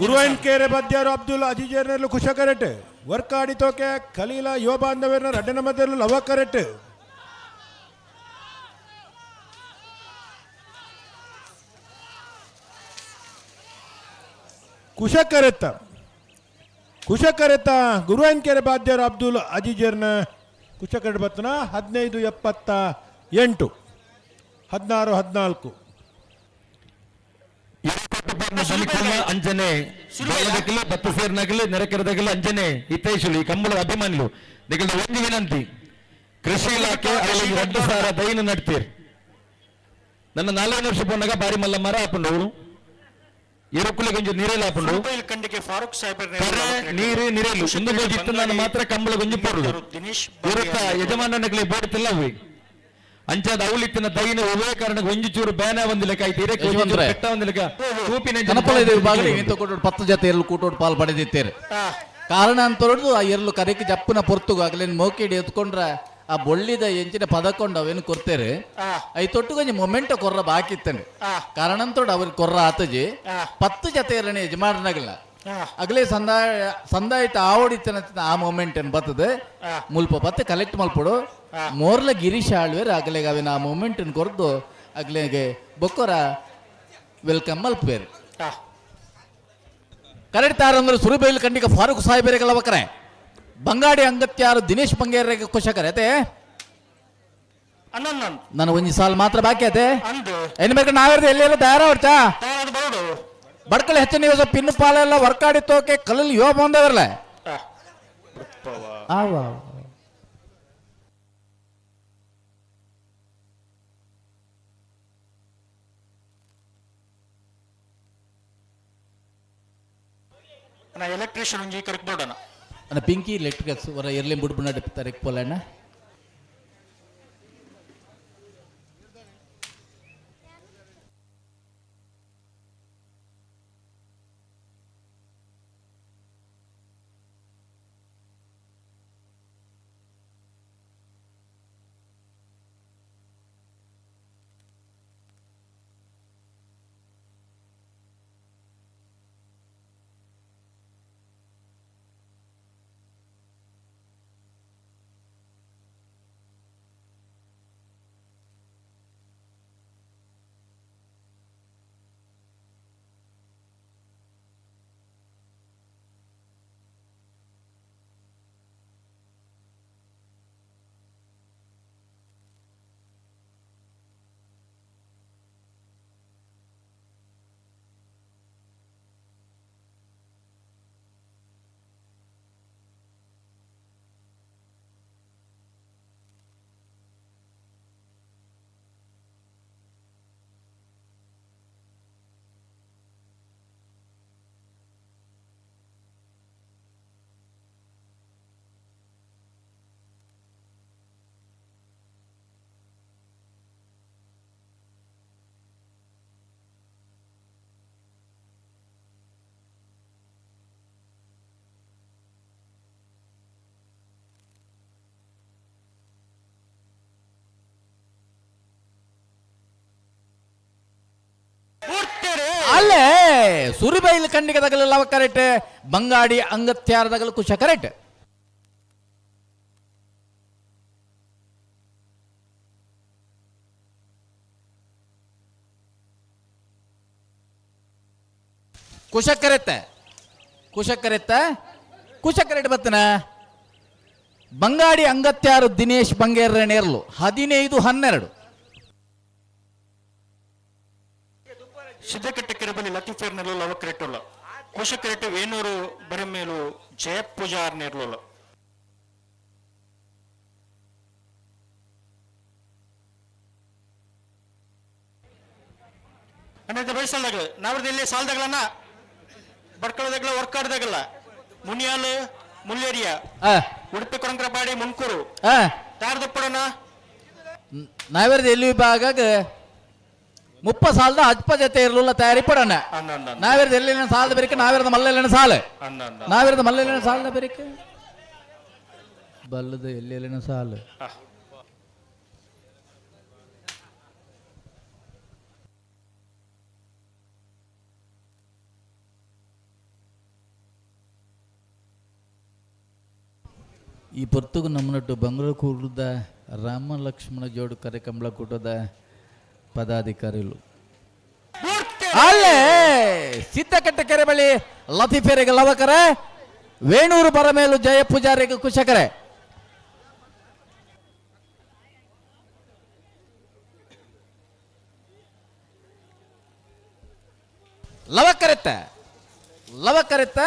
ಗುರುವೈನ್ಕೆರೆ ಬದ್ಯಾರು ಅಬ್ದುಲ್ ಅಜಿಜೇರ್ನಲ್ಲೂ ಕುಶ ಕರೆಟ್ ವರ್ಕಾಡಿ ತೋಕೆ ಖಲೀಲ ಯುವ ಬಾಂಧವ್ಯರ ರಡ್ಡನ ಮಧ್ಯದಲ್ಲಿ ಲವ ಕರೆಟ್. ಕುಶಕರೆತ್ತ ಕುಶಕರೆತ್ತ ಗುರುವೈನ್ಕೆರೆ ಬಾದ್ಯರು ಅಬ್ದುಲ್ ಅಜಿಜೇರ್ನ ಕುಶಕರೆಟ್ ಬತ್ತನ 15-78 16 14. ಅಂಜನೆ ಬತ್ತು ಸೇರ್ನಾಗಲಿ ನೆರೆಕೆರೆದಾಗಲಿ ಅಂಜನೆ ಹಿತೈಷುಲು ಈ ಕಂಬಳ ಅಭಿಮಾನಿಲು ನಿಗಲ್ದ ಒಂಜಿ ವಿನಂತಿ, ಕೃಷಿ ಇಲಾಖೆ ಅಲ್ಲಿ 2000 ದೈನ ನಡ್ತೀರ್. ನನ್ನ 4 ವರ್ಷ ಪೋನಾಗ ಬಾರಿ ಮಲ್ಲ ಮರ ಹಾಕೊಂಡು ಅವಳು ಎರುಕುಲಿ ಗೊಂಜಿ ನೀರೆಲ್ಲ ಹಾಕೊಂಡು ನೀರು ನಿರೇಲು ಒಂದು ಗೋಜಿತ್ತು ನಾನು ಮಾತ್ರ ಕಂಬಳ ಗೊಂಜಿ ಪೋರುಡು ಇರುತ್ತ ಯಜಮಾನನಗಲಿ ಬೋಡ್ತಿಲ್ಲ ಅವಿ ಅಂಚಾದ ಅವಲಿತ್ತಿನ ದೈನ ಒವ್ವೇ ಕಾರಣಕ್ಕೆ ಒಂಜಿ ಚೂರು ಬೇನ ಒಂದು ಲೆಕ್ಕ ಆಯ್ತು ಇದಕ್ಕೆ ಒಂಜಿ ಚೂರು ಪೆಟ್ಟ ಒಂದು ಲೆಕ್ಕ ತೂಪಿನ ಜನಪದ ವಿಭಾಗದಲ್ಲಿ ಇಂತ ಕೊಟ್ಟು 10 ಜೊತೆ ಎರಲು ಕೂಟೋಡು ಪಾಲ್ ಪಡೆದಿತ್ತೇರೆ. ಕಾರಣ ಅಂತ ಹೊರಡು ಆ ಎರಲು ಕರೆಕ್ ಜಪ್ಪುನ ಪೊರ್ತುಗು ಆಗಲೇನು ಮೋಕಿಡಿ ಎತ್ಕೊಂಡ್ರೆ ಆ ಬೊಳ್ಳಿದ ಎಂಚಿನ ಪದಕೊಂಡು ಅವೇನು ಕೊರ್ತೇರೆ I ತೊಟ್ಟು ಕೊಂಚ ಮೊಮೆಂಟ ಕೊರ್ರ ಬಾಕಿತ್ತೇನೆ. ಕಾರಣ ಅಂತೋಡು ಅವ್ರಿಗೆ ಕೊರ್ರ ಆತಜಿ 10 ಜೊತೆ ಎರನೇ ಯಜಮಾನನಾಗಲ್ಲ ಅಗಲೇ ಸಂದಾಯ ಸಂದಾಯಿತ ಆವಡಿತನ ಆ ಮೊಮೆಂಟ್ ಏನು ಬರ್ತದೆ ಮುಲ್ಪ ಪತ್ತೆ ಕಲೆಕ್ಟ್ ಮಲ್ಪಡು ಮೋರ್ಲ ಗಿರೀಶ್ ಆಳ್ವೇರ್ ಅಗಲೆಗೆ ಅವಿನ ಆ ಮೊಮೆಂಟ್ ಕೊರ್ದು ಅಗಲೆಗೆ ಬೊಕ್ಕೊರ welcome ಮಲ್ಪೇರು. ಕರೆಕ್ಟ್ ತಾರಂದ್ರೆ ಸುರುಬೈಲ್ ಖಂಡಿಕ ಫಾರೂಕ್ ಸಾಹೇಬರಿಗೆಲ್ಲ ಬಕರೆ ಬಂಗಾಡಿ ಅಂಗತ್ಯಾರು ದಿನೇಶ್ ಬಂಗೇರಿಗೆ ಕುಶಕರೆ ಅದೇ ನಾನು ಒಂಜಿ ಸಾಲ ಮಾತ್ರ ಬಾಕಿ ಅದೇ ಏನ್ ಬೇಕು ನಾವೇರ್ದು ಎಲ್ಲೆಲ್ಲ ತಯಾರಾವಡ್ಚಾ ಬಡ್ಕಲ್ ಹೆಚ್ಚು ನೀವು ಪಿನ್ನು ಪಾಲೆಲ್ಲ ವರ್ಕಾಡಿ ತೋಕೆ ಕಲ್ಲಲ್ಲಿ ಯೋ ಬಂದವರಲ್ಲ. ಎಲೆಕ್ಟ್ರಿಷಿಯನ್ ಒಂಜಿ ಕರೆಕ್ಟ್ ಬೋಡೋಣ. ಅಣ್ಣ ಪಿಂಕಿ ಎಲೆಕ್ಟ್ರಿಕಲ್ಸ್ ಹೊರ ಎರ್ಲಿ ಬುಡ್ಬುನ ತರಕ್ ಪೋಲಣ್ಣ. ಸುರಿಬೈಲ್ ಖಂಡಿಗದಗಲ ಲವಕರೆಟ್ ಬಂಗಾಡಿ ಅಂಗತ್ಯಾರದಗಲ ಕುಶ ಕರೆಟ್. ಕುಶಕರೆತ್ತ ಕುಶಕರೆತ್ತ ಕುಶಕರೆಟ್ ಬತ್ತನ ಬಂಗಾಡಿ ಅಂಗತ್ಯಾರು ದಿನೇಶ್ ಬಂಗೇರ ನೇರ್ಲು 15-12. ಸಿದ್ದಕಟ್ಟೆ ಕೆರೆಬಲಿ ಲತೀಫೇರ್ ನೆರಳು ಲವಕರೆಟ್ಟುಲ್ಲ ಕುಶಕರೆಟ್ಟು ವೇಣೂರು ಬರಮೇಲು ಜಯ ಪೂಜಾರ್ ನೆರಳು. ಅಂದ್ರೆ ಬಯಸಲ್ದಾಗಲ ನಾವ್ರದ್ದು ಸಾಲದಾಗಲನ್ನ ಬಡ್ಕಳದಾಗಲ ವರ್ಕಾಡ್ದಾಗಲ್ಲ ಮುನಿಯಾಲು ಮುಲ್ಲೇರಿಯ ಉಡುಪಿ ಕೊರಂಕ್ರಪಾಡಿ ಮುನ್ಕೂರು ತಾರದಪ್ಪಡನ ನಾವೇರ್ದ ಎಲ್ಲಿ ವಿಭಾಗ 30 ಸಾಲದ ಅಜ್ಪ ಜೊತೆ ಇರಲಿಲ್ಲ ತಯಾರಿ ಪಡೋಣ. ನಾವೇರ್ದ ಎಲ್ಲಿ ಸಾಲದ ಬೆರಿಕೆ ನಾವೇರ್ದ ಮಲ್ಲೆಲ್ಲ ಸಾಲ ನಾವೇರ್ದ ಮಲ್ಲೆಲ್ಲ ಸಾಲದ ಬೆರಿಕೆ ಬಲ್ಲದ ಎಲ್ಲೆಲ್ಲಿನ ಸಾಲ. ಈ ಪೊರ್ತುಗು ನಮ್ಮನಟ್ಟು ಬಂಗ್ಳೂರು ಕೂಟದ ರಾಮ ಲಕ್ಷ್ಮಣ ಜೋಡು ಕರೆಕಂಬಳ ಕೂಟದ ಪದಾಧಿಕಾರಿಗಳು ಅಲ್ಲೇ ಸಿದ್ದಕಟ್ಟೆ ಕೆರೆ ಬಳಿ ಲತೀಫೇರಿಗೆ ಲವಕರೆ ವೇಣೂರು ಬರಮೇಲು ಜಯ ಪೂಜಾರಿಗೆ ಕುಶಕರೆ. ಲವಕರೆತ್ತ ಲವಕರೆತ್ತ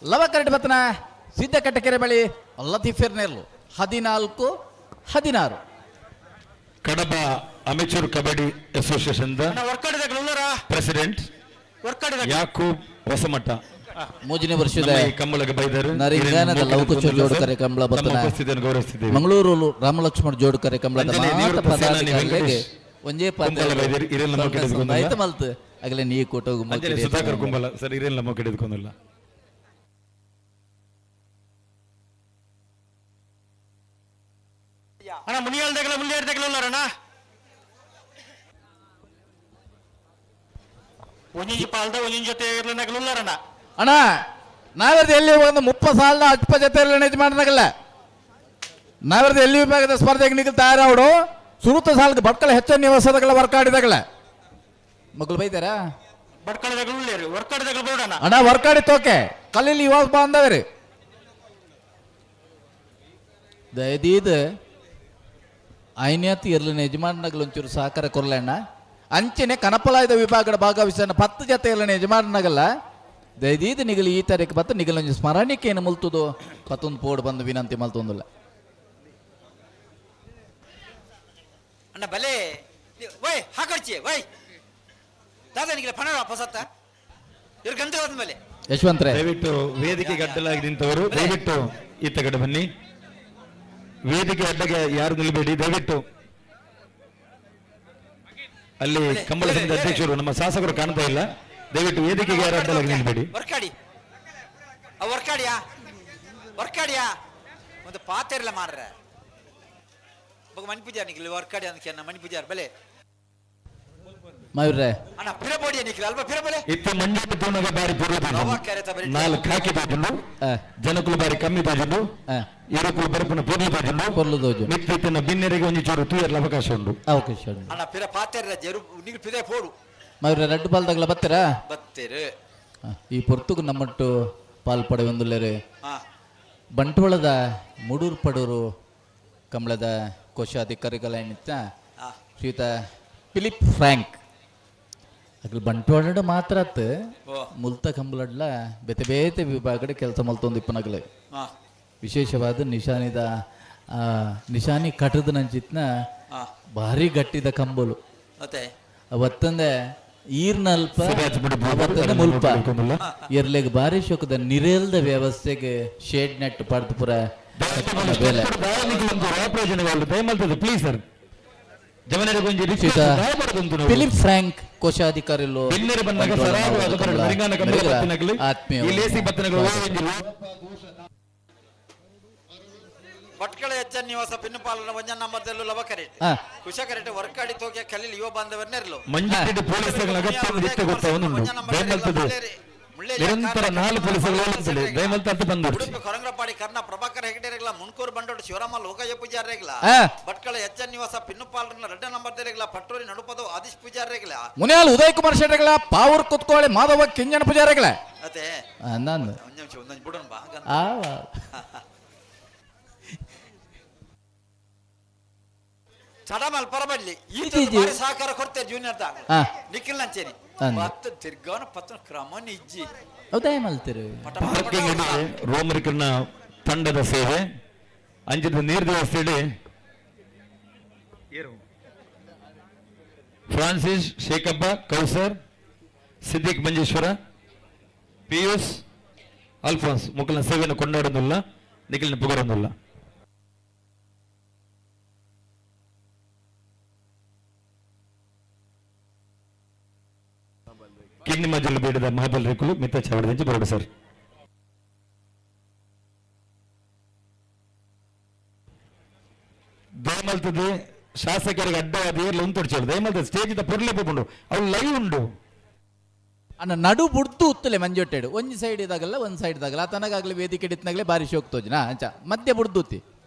ಲವಕರೆಟ್ ಬತ್ತನ ಸಿದ್ದಕಟ್ಟೆ ಕೆರೆ ಬಳಿ ಲತೀಫೇರ್ ನೇರ್ಲು 14-16. Kadaba amateur kabaddi association president Yakub Hosamata ಮೂಜನೇ ವರ್ಷದ ಕಂಬಳಗೆ ಬೈದರು ನರಿಂಗಾನದ ಲವಕುಶ ಜೋಡುಕರೆ ಕಂಬಳ ಬತ್ತನ ಗೌರವಿಸುತ್ತಿದ್ದೇವೆ. ಮಂಗಳೂರು ರಾಮಲಕ್ಷ್ಮಣ ಜೋಡುಕರೆ ಕಂಬಳದ ಮಾತ ಪದಾಧಿಕಾರಿಗಳಿಗೆ ಒಂಜೇ ಪಾತ್ರ ಮಲ್ತು ಅಗಲೇ ನೀ ಕೂಟೋಗು ಸುಧಾಕರ್ ಕುಂಬಲ ಸರ್ ಇರೇಲ್ಲ ಮೊಕ್ಕಿಡಿದುಕೊಂಡಿಲ್ಲ. ಅಣ್ಣ ಮುನಿಯಾಲ್ದಾಗಲ ಮುಲ್ಲೇರ್ದಾಗಲ ಅಣ್ಣ ಒಂಜೊಂಜಿ ಪಾಲ್ದ ಒಂಜೊಂಜಿ ಜೊತೆ ಇರ್ಲನಾಗಲ ಅಣ್ಣ ನಾವೇರ್ದ ಎಲ್ಲಿ ಒಂದು 30 ಸಾಲದ ಅಜ್ಪ ಜೊತೆ ಇರ್ಲ ಯಜಮಾನನಾಗಲ್ಲ ನಾವೇರ್ದ ಎಲ್ಲಿ ವಿಭಾಗದ ಸ್ಪರ್ಧೆಗೆ ನಿಗಲ್ ತಯಾರಾವಡು ಸುರುತ ಸಾಲದ ಬಟ್ಕಳ ಹೆಚ್ಚ ನಿವಾಸದಾಗಲ ವರ್ಕಾಡಿದಾಗಲ ಮಕ್ಕಳು ಬೈತಾರಾ ಅಣ್ಣ ವರ್ಕಾಡಿ ತೋಕೆ ಕಲ್ಲಿಲಿ ಇವಾಗ ಬಾ ಅಂದವ್ರಿ ದಯದೀದ್ ಐನ್ಯತ್ ಇರ್ಲಿನ ಯಜಮಾನನಾಗಲ ಒಂಚೂರು ಸಹಕಾರ ಕೊರ್ಲಣ್ಣ ಅಂಚನೆ ಕನಪಲಾಯದ ವಿಭಾಗದ ಭಾಗವಹಿಸಣ್ಣ 10 ಜೊತೆ ಇರ್ಲಿನ ಯಜಮಾನನಾಗಲ್ಲ ದಯದೀದ್ ನಿಗಲಿ ಈ ತಾರೀಕು ಬತ್ತ ನಿಗಲೊಂಜಿ ಸ್ಮರಣಿಕೆಯನ್ನು ಮುಲ್ತುದು ಪತ್ತೊಂದು ಪೋಡ್ ಬಂದು ವಿನಂತಿ ಮಲ್ತೊಂದಿಲ್ಲ. ಅಣ್ಣ ಬಲೆ ವೈ ಹಾಕಡ್ಚಿ ವೈ ದಾದಾ ನಿಗಲ ಪಣ ವಾಪಸ್ ಆತ ಇವ್ರ ಗಂಟೆ ಹೋದ್ಮೇಲೆ ಯಶವಂತ್ರೆ ದಯವಿಟ್ಟು ವೇದಿಕೆಗೆ ಅಡ್ಡಲಾಗಿ ನಿಂತವರು ದಯವಿಟ್ಟು ಈತ ಕಡೆ ಬನ್ನಿ. ವೇದಿಕೆ ಅಡ್ಡಗೆ ಯಾರು ನಿಲ್ಲಬೇಡಿ ದಯವಿಟ್ಟು. ಅಲ್ಲಿ ಕಂಬಳ ಸಂಘದ ಅಧ್ಯಕ್ಷರು ನಮ್ಮ ಶಾಸಕರು ಕಾಣ್ತಾ ಇಲ್ಲ, ದಯವಿಟ್ಟು ವೇದಿಕೆಗೆ ಯಾರು ಅಡ್ಡಲಾಗಿ ನಿಲ್ಲಬೇಡಿ. ವರ್ಕಾಡಿ ವರ್ಕಾಡಿಯಾ ವರ್ಕಾಡಿಯಾ ಒಂದು ಪಾತೆರ್ಲ ಮಾರ್ರೆ ಮಣಿ ಪೂಜಾರ್ ನಿಖಿಲ್ ವರ್ಕಾಡಿ ಅಂತ ಮಣಿ ಪೂಜಾರ್ ಬಲೆ ಮಯೂರ್ರೆ ಅಣ್ಣ ಪಿರಬೋಡಿಯ ನಿಖಿಲ್ ಅಲ್ಪ ಪಿರಬಲೆ ಇತ್ತ ಮಂಡ್ಯ ತೂನಗ ಬಾರಿ ಪೂರ್ವ ನಾಲ್ಕು ಹಾಕಿ ತೋಜುಂಡು ಜನಕುಲು ಬಾರಿ ಕಮ್ಮಿ ತೋಜುಂಡು ಎರಕುಲು ಬರಪುನ ಪೂರ್ಣ ತೋಜುಂಡು ಪೊರ್ಲು ತೋಜು ಮಿತ್ತಿತ್ತಿನ ಬಿನ್ನೆರಿಗೆ ಒಂಜಿ ಚೂರು ತೂಯರ್ಲ ಅವಕಾಶ ಉಂಡು ಅವಕಾಶ ಉಂಡು. ಅಣ್ಣ ಪಿರ ಪಾತೆರ್ಲ ಜರು ನಿಖಿಲ್ ಪಿರೆ ಪೋಡು ಮಯೂರ್ರೆ ರಡ್ಡು ಬಾಲ್ದಾಗಲ ಬತ್ತೀರಾ ಬತ್ತೀರು. ಈ ಪೊರ್ತುಗು ನಮ್ಮಟ್ಟು ಪಾಲ್ ಪಡೆಯೊಂದುಲ್ಲೇರು ಬಂಟ್ವಾಳದ ಮುಡೂರು ಪಡೂರು ಕಮಲದ ಕೋಶಾಧಿಕಾರಿಗಳೇನಿತ್ತ ಶ್ರೀಯುತ ಫಿಲಿಪ್ ಫ್ರಾಂಕ್ ಅಗ್ಲು ಬಂಟ್ವಾಳ ಮಾತ್ರ ಅತ್ ಮುಲ್ತ ಕಂಬಲಡ್ಲ ಬೇತೆ ಬೇತೆ ವಿಭಾಗಡೆ ಕೆಲಸ ಮಲ್ತೊಂದು ಇಪ್ಪನಗಲೆ ವಿಶೇಷವಾದ ನಿಶಾನಿದ ನಿಶಾನಿ ಕಟದ ನಂಚಿತ್ನ ಭಾರಿ ಗಟ್ಟಿದ ಕಂಬಲು ಅವತ್ತಂದೆ ಈರ್ನಲ್ಪ ಅವತ್ತಂದೆ ಮುಲ್ಪ ಎರ್ಲೆಗ್ ಭಾರಿ ಶೋಕದ ನಿರೇಲ್ದ ವ್ಯವಸ್ಥೆಗೆ ಶೇಡ್ ನೆಟ್ ಪಡೆದು ಪುರ ಬೇಲೆ ಪ್ಲೀಸ್ ಸರ್ ಫಿಲಿಪ್ ಫ್ರಾಂಕ್ ಕೋಶಾಧಿಕಾರಿಗಳು ಆತ್ಮೀಯ ಭಟ್ಕಳ ಎಚ್ಚ ನಿವಾಸ ಪಿನ್ನುಪಾಲನ ಒಂಜ ನಂಬರ್ ದೆಲ್ಲು ಲವ ಕರೆಟ್. ಕುಶ ಕರೆಟ್ ವರ್ಕಾಡಿ ತೋಕೆ ಕಲಿಲ್ ಯುವ ಬಾಂಧವನ್ನೆರ್ಲು. ಮಂಜುಟ್ಟಿಡ್ ಪೊಲೀಸರ್ಗಳ ಅಗತ್ಯ ಇತ್ತೆ ಗೊತ್ತಾವೊಂದುಂಡು. ದಯಮಲ್ತದು ನಿರಂತರ 4 ಪೊಲೀಸರು ದಯಮಲ್ತ ಅಂತ ಬಂದು ಉಡುಪಿ ಕೊರಂಗ್ರಪಾಡಿ ಕರ್ಣ ಪ್ರಭಾಕರ್ ಹೆಗಡೆರೆಗ್ಲ ಮುನ್ಕೂರು ಬಂಡೋಡು ಶಿವರಾಮ ಲೋಕಯ್ಯ ಪೂಜಾರ್ರೆಗ್ಲ. ಭಟ್ಕಳ ಎಚ್ಚ ನಿವಾಸ ಪಿನ್ನುಪಾಲನ ರಡ್ಡ ನಂಬರ್ ದೆರೆಗ್ಲ ಪಟ್ಟೂರಿ ನಡುಪದು ಆದಿಶ್ ಪೂಜಾರ್ರೆಗ್ಲ. ಮುನಿಯಾಲ್ ಉದಯ್ ಕುಮಾರ್ ಶೆಟ್ಟರ್ಗಳ ಪಾವೂರ್ ಕುತ್ಕೋಳೆ ಮಾಧವ ಕಿಂಜನ ಪೂಜಾರಿಗಳ. ಅದೇ ಅಂದಂದು ಒಂದ್ ನಿಮಿಷ ಒಂದೊಂದು ಬಿಡೋಣ ಬಾ. ಚಡಮಲ್ ಪರಬಲ್ಲಿ ಈ ಬಾರಿ ಸಹಕಾರ ಕೊಡ್ತೇವೆ ಜೂನಿಯರ್ ದಾಗ. ನಿಖಿಲ್ ನಂಚೇನಿ ಪತ್ತು ತಿರ್ಗಾನ ಪತ್ತು ಕ್ರಮ ನಿಜ್ಜಿ. ಹೌದಾ ಮಲ್ತಿರು ಪಾರ್ಕಿಂಗ್ ರೋಮರಿಕರ್ನ ತಂಡದ ಸೇವೆ ಅಂಚಿದ ನೀರು ದೇವಸ್ಥೆಡಿ ಫ್ರಾನ್ಸಿಸ್ ಶೇಖಬ್ಬ ಕೌಸರ್ ಸಿದ್ದಿಕ್ ಮಂಜೇಶ್ವರ ಪಿಯೂಸ್ ಅಲ್ಫಾನ್ಸ್ ಮುಕ್ಕಲಿನ ಸೇವೆಯನ್ನು ಕೊಂಡಾಡೋದಿಲ್ಲ ನಿಖಿಲಿನ ಪುಗರೊಂದಿಲ್ಲ. ಕಿಂಗ್ನಿಮಜಲ್ ಬೇಡದ ಮಹಾಬಲ್ ರೇಕುಲು ಮಿತ್ತ ಚಾವಡದಂಚಿ ಬರೋಡು ಸರ್. ದಯಮಲ್ತದೆ ಶಾಸಕರಿಗೆ ಅಡ್ಡವಾದ ಏರ್ಲ ಉಂತೊಡ್ಚೋಳು ದಯಮಲ್ತದೆ ಸ್ಟೇಜ್ ಪೊರ್ಲೆ ಪೋಪುಂಡು ಅವ್ಳು ಲೈವ್ ಉಂಡು. ಅನ್ನ ನಡು ಬುಡ್ದು ಉತ್ತಲೆ ಮಂಜೊಟ್ಟೆಡು ಒಂಜಿ ಸೈಡ್ ಇದಾಗಲ್ಲ ಒಂದು ಸೈಡ್ ಇದಾಗಲ್ಲ ತನಗಾಗಲಿ ವೇದಿಕೆ ಇತ್ತನಾಗಲೇ ಬಾರಿ ಶೋಕ್ ತೋಜಿನ ಅಂಚ ಮಧ್ಯ ಬುಡ್ದು ಉತ್ತಿ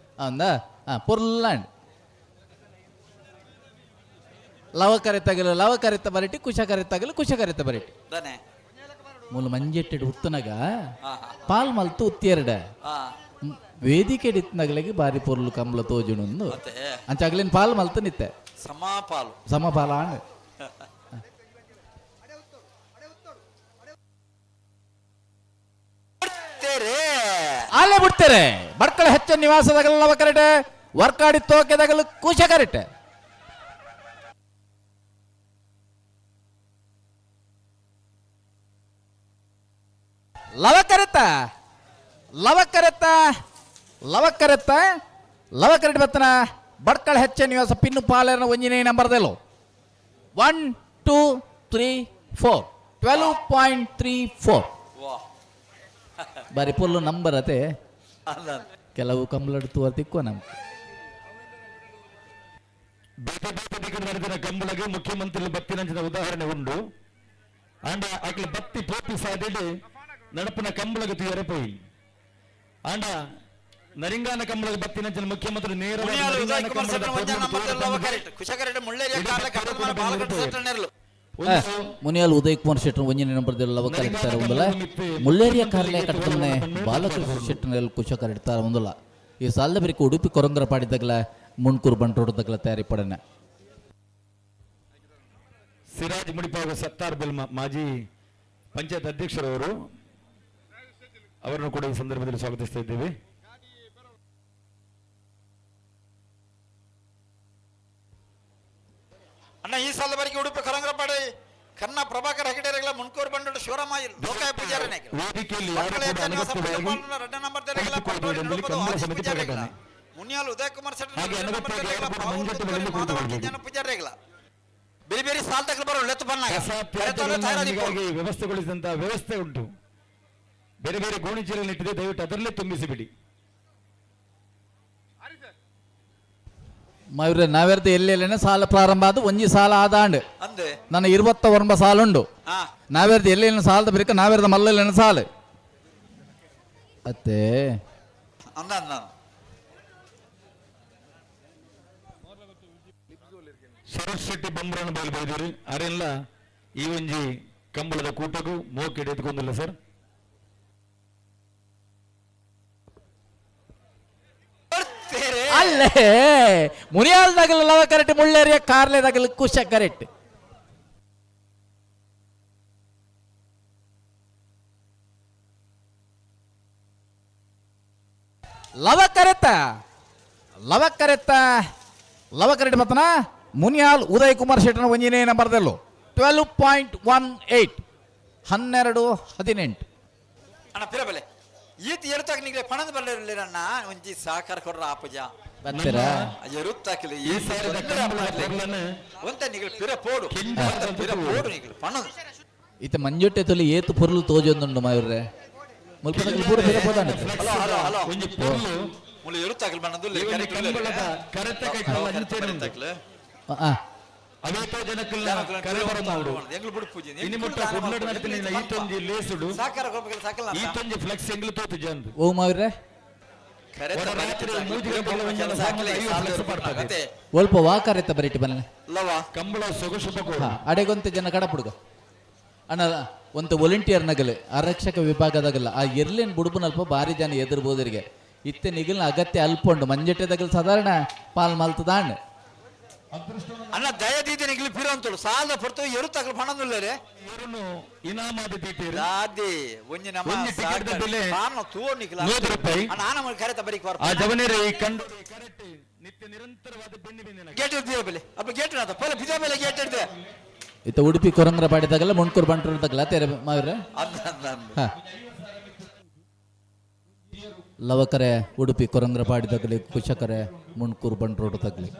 ಅಂದ ಪೊರ್ಲಾಂಡ್ ಲವ ಕರೆತಗಲು ಲವ ಕರೆತ ಬರಿಟಿ ಕುಶ ಕರೆತಗಲು ಕುಶ ಕರೆತ ಬರಿಟಿ ಮೂಲ ಮಂಜೆಟ್ಟೆಡು ಉತ್ತನಗ ಪಾಲ್ ಮಲ್ತು ಉತ್ತಿಯರಡ ವೇದಿಕೆ ಇತ್ತನಗಲಿಗೆ ಬಾರಿ ಪೊರ್ಲು ಕಂಬಳ ತೋಜುಣಂದು ಅಂಚಾಗಲಿನ ಪಾಲ್ ಮಲ್ತು ನಿತ್ತೆ ಸಮಾಪಾಲು ಸಮಪಾಲ ಆಂಡ್. ಅಲ್ಲೇ ಬಿಡ್ತಾರೆ ಬಡ್ಕಳ ಹೆಚ್ಚ ನಿವಾಸದಾಗಲ್ಲ ಲವ ಕರೆಟೆ ವರ್ಕಾಡಿ ತೋಕೆದಾಗಲು ಕುಶ ಕರೆಟೆ. ಲವ ಕರೆತ ಲವ ಕರೆತ ಲವ ಕರೆತ ಲವ ಕರೆಟ್ ಬತ್ತನ ಬಡ್ಕಳ ಹೆಚ್ಚ ನಿವಾಸ ಪಿನ್ನು ಪಾಲೇರ್ನ ಒಂಜಿನೇ ನಂಬರ್ದೆಲ್ಲೋ 1 2 3 4 12.34. ಬಾರಿ ಪೊಲ್ಲು ನಂಬರ್ ಅತೆ. ಕೆಲವು ಕಂಬಳಡ್ ತೂವ ತಿಕ್ಕುವ ನಮ್ ಬೇತೆ ಬೇತೆ ದಿಕ್ಕಡ್ ನಡೆದಿನ ಕಂಬಳಗೆ ಮುಖ್ಯಮಂತ್ರಿ ಬತ್ತಿನಂಚಿನ ಉದಾಹರಣೆ ಉಂಡು. ಆಂಡ ಅಕ್ಲೆ ಬತ್ತಿ ಪೋಪಿ ಸಾದಿಡ್ ನಡಪುನ ಕಂಬಳಗೆ ತುಯರೆ ಪೋಯಿ. ಆಂಡ ನರಿಂಗಾನ ಕಂಬಳಗೆ ಬತ್ತಿನಂಚಿನ ಮುಖ್ಯಮಂತ್ರಿ ನೇರವಾಗಿ ಮುನಿಯಾಲ್ ಉದಯ್ ಕುಮಾರ್ ಶೆಟ್ಟರ್ ಒಂಜಿನ ನಂಬರ್ ಲವ ಕರೆಕ್ಟಾರ ಒಂದಲ್ಲ ಮುಳ್ಳೇರಿಯ ಕಾರ್ಲೆ ಕಟ್ಟನೆ ಬಾಲಕೃಷ್ಣ ಶೆಟ್ಟರ್ ಕುಶ ಕರೆಕ್ಟಾರ ಒಂದಲ್ಲ. ಈ ಸಾಲದ ಬರಿಕ ಉಡುಪಿ ಕೊರಂಗರ ಪಾಡಿದಾಗಲ ಮುಣ್ಕೂರು ಬಂಟ್ರೋಡದಾಗಲ ತಯಾರಿ ಪಡನೆ. ಸಿರಾಜ್ ಮುಡಿಪಾಗ ಸತ್ತಾರ್ ಬೆಲ್ಮ ಮಾಜಿ ಪಂಚಾಯತ್ ಅಧ್ಯಕ್ಷರವರು ಅವರನ್ನು ಕೂಡ ಈ ಸಂದರ್ಭದಲ್ಲಿ ಸ್ವಾಗತಿಸ್ತಾ ಇದ್ದೇವೆ. ಅಣ್ಣ ಈ ಸಾಲದ ಬರಿಗೆ ಉಡುಪಿ ಕರಂಗ್ರಪಾಡಿ ಕನ್ನ ಪ್ರಭಾಕರ್ ಹೆಗಡೆರೆಗಳ ಮುನ್ಕೂರು ಬಂಡೋಡು ಶಿವರಾಮ ಲೋಕಾಯ ಪೂಜಾರನೆ. ಮುನಿಯಾಲ್ ಉದಯ್ ಕುಮಾರ್ ಶೆಟ್ಟಿ ಪೂಜಾರಿಗಳ ಬೇರೆ ಬೇರೆ ಸಾಲದಾಗಲು ಬರೋ ಲೆತ್ತು ಬನ್ನ ವ್ಯವಸ್ಥೆಗೊಳಿಸಿದಂತಹ ವ್ಯವಸ್ಥೆ ಉಂಟು. ಬೇರೆ ಬೇರೆ ಗೋಣಿಚೀಲನ್ನು ಇಟ್ಟಿದೆ, ದಯವಿಟ್ಟು ಅದರಲ್ಲೇ ತುಂಬಿಸಿ ಬಿಡಿ. ಮಯೂರ ನಾವೆರ್ದ ಎಲ್ಲೆಲ್ಲೇನೆ ಸಾಲ ಪ್ರಾರಂಭ ಆದ ಒಂಜಿ ಸಾಲ ಆದಾಂಡ್ ನನ್ನ 29 ಸಾಲ ಉಂಡು. ನಾವೆರ್ದ ಎಲ್ಲೆಲ್ಲ ಸಾಲದ ಬರಿಕ ನಾವೆರ್ದ ಮಲ್ಲಲ್ಲೇನ ಸಾಲ ಅತ್ತೆ. ಶರತ್ ಶೆಟ್ಟಿ ಬಂಬ್ರನ ಬಯಲು ಬೈದಿರಿ ಅರೆಲ್ಲ ಈ ಒಂಜಿ ಕಂಬಳದ ಕೂಟಗೂ ಮೋಕೆ ಎತ್ಕೊಂಡಿಲ್ಲ ಸರ್. ಅಲ್ಲೇ ಮುನಿಯಾಲ್ದಾಗಲ ಲವ ಕರೆಕ್ಟ್ ಮುಳ್ಳೇರಿಯ ಕಾರ್ಲೆದಾಗಲ ಕುಶ ಕರೆಕ್ಟ್. ಲವ ಕರೆತ ಲವ ಕರೆತ ಲವ ಕರೆಕ್ಟ್ ಮತ್ತನ ಮುನಿಯಾಲ್ ಉದಯ್ ಕುಮಾರ್ ಶೆಟ್ಟನ ಒಂಜಿನೇ ನಂಬರ್ದಲ್ಲೂ 12.18 12.18. ಅಣ್ಣ ಪಿರಬಲೆ ಈತ ಎರುತ್ತಾಕ ನಿಗ್ಲೆ ಪಣದ ಬರಲಿರಣ್ಣ ಒಂಜಿ ಸಹಕಾರ ಕೊಡ್ರ ಆಪುಜ ಬರ್ತೀರಾ? ಎರುತ್ತಾಕಿಲ್ಲ ಈ ಒಂತ ನಿಗ್ಲೆ ಪಿರ ಪೋಡು ಪಿರ ಪೋಡು ನಿಗ್ಲೆ ಪಣದ ಈತ ಮಂಜೊಟ್ಟೆ ತೊಲಿ ಏತು ಪೊರ್ಲು ತೋಜೊಂದುಂಡು ಮಾಯುರ್ರೆ ಮುಲ್ಪದಕ್ಕೆ ಪೂರ ಪಿರ ಪೋದಾಂಡ. Hello hello hello. ಒಂಜಿ ಪೊರ್ಲು ಮುಲು ಎರುತ್ತಾಕಲ್ ಬಣ್ಣದುಲ್ಲೆ ಕಂಬಳದ ಕರೆತ ಕೈಕಲ್ಲ ಅಂಚೆನೆ ಅವೇತೋ ಜನಕ್ಕಲ್ಲ ಕರೆ ಬರಮಾಡು ಎಂಗ್ಲು ಬುಡುಪುಜಿ ಇನಿ ಮುಟ್ಟ ಕುಡ್ಲಡ್ ನಡತಿನ ಈತೊಂಜಿ ಲೇಸುಡು ಸಾಕಾರ ಕೊರ್ಪೆಲ್ಲ ಸಾಕಲ್ಲ ಈತೊಂಜಿ ಫ್ಲೆಕ್ಸ್ ಎಂಗ್ಲು ತೋತು ಜಂದು ಓ ಮಾವಿರ್ರೆ ಒಲ್ಪ ವಾಕರೆತ್ತ ಬರೀಟಿ ಬನ್ನಿ ಕಂಬಳ ಸೊಗಸು ಅಡೆಗೊಂತ ಜನ ಕಡಪುಡುಗ ಅಣ್ಣ ಒಂದು ವಾಲಂಟಿಯರ್ ನಗಲೆ ಆರಕ್ಷಕ ವಿಭಾಗದಾಗಲ್ಲ ಆ ಎರ್ಲಿನ ಬುಡುಬುನಲ್ಪ ಭಾರಿ ಜನ ಎದುರ್ಬೋದರಿಗೆ ಇತ್ತೆ ನಿಗಲ್ನ ಅಗತ್ಯ ಅಲ್ಪ ಉಂಡು ಮಂಜೆಟ್ಟೆದಾಗಲ್ ಸಾಧಾರಣ ಪಾಲ್ ಮಲ್ತದಾಂಡ್ ಅಣ್ಣ ದಯದೀದಿ ನಿಗ್ಲಿ ಪಿರ ಅಂತಳು ಸಾಲದ ಪೊರ್ತು ಎರುತ್ತಾಕಲ್ ಪಣಂದುಲ್ಲೇರೆ ಎರುನು ಇನಾಮಾದ ದೀತೇರು ದಾದಿ ಒಂಜಿ ನಮ್ಮ ಒಂಜಿ ಟಿಕೆಟ್ ದ ಬೆಲೆ ಪಾನ ತೂವೋ ನಿಕ್ಲ 100 ರೂಪಾಯಿ. ಅಣ್ಣ ಆನ ಮಲ್ ಕರೆತ ಬರೀಕ್ ಆ ಜವನೇರು ಈ ಕಂಡು ಕರೆಕ್ಟ್ ನಿತ್ಯ ನಿರಂತರವಾದ ಬೆನ್ನಿ ಬೆನ್ನಿನ ಗೇಟ್ ಇರ್ತೀಯ ಬೆಲೆ ಅಪ್ಪ ಗೇಟ್ ನಾತ ಪೋಲೆ ಬಿಜಾ ಬೆಲೆ ಗೇಟ್ ಇರ್ತೆ ಇತ್ತ ಉಡುಪಿ ಕೊರಂಗ್ರ ಪಾಡಿದಾಗಲ್ಲ ಮುಂಡ್ಕೂರು ಬಂಟ್ರು ತಗಲ ತೇರೆ ಮಾವಿರ್ರೆ ಅಂದ ಅಂದ ಅಂದ ಹಾ ಲವಕರೆ ಉಡುಪಿ ಕೊರಂಗ್ರ ಪಾಡಿದಾಗಲಿ ಕುಶಕರೆ ಮುಂಡ್ಕೂರು ಬಂಟ್ರೋಡು ತಗಲಿ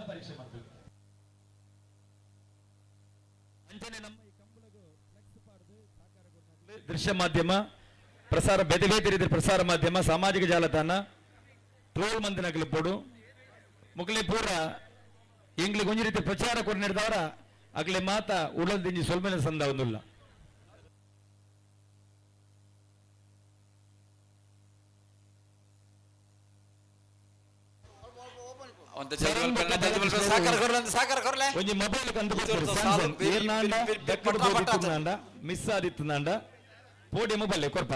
ದೃಶ್ಯ ಮಾಧ್ಯಮ ಪ್ರಸಾರ ಬೇತೆ ಬೇತೆ ರೀತಿಯ ಪ್ರಸಾರ ಮಾಧ್ಯಮ ಸಾಮಾಜಿಕ ಜಾಲತಾಣ ಟ್ರೋಲ್ ಮಂದಿನಗಲು ಪೋಡು ಮುಕ್ಲೆ ಪೂರ ಎಂಗ್ಲಿಗೆ ಒಂಜಿ ರೀತಿ ಪ್ರಚಾರ ಕೊಟ್ಟು ನಡೆದವರ ಅಗಲೆ ಮಾತ ಉಳದಿಂಜಿ ಸೊಲ್ಮೆನ ಸಂದ ಒಂದುಲ್ಲ. ಒಂಜಿ ಮೊಬೈಲ್ ಕಂದು ಸ್ಯಾಮ್ಸಂಗ್ ಏರ್ನಾಂಡ ದಕ್ಕಡ ಬೋದಿತ್ತುನಾಂಡ ಮಿಸ್ ಆದಿತ್ತುನಾಂಡ ಪೋಡಿ ಮೊಬೈಲ್ ಕೊರ್ಪ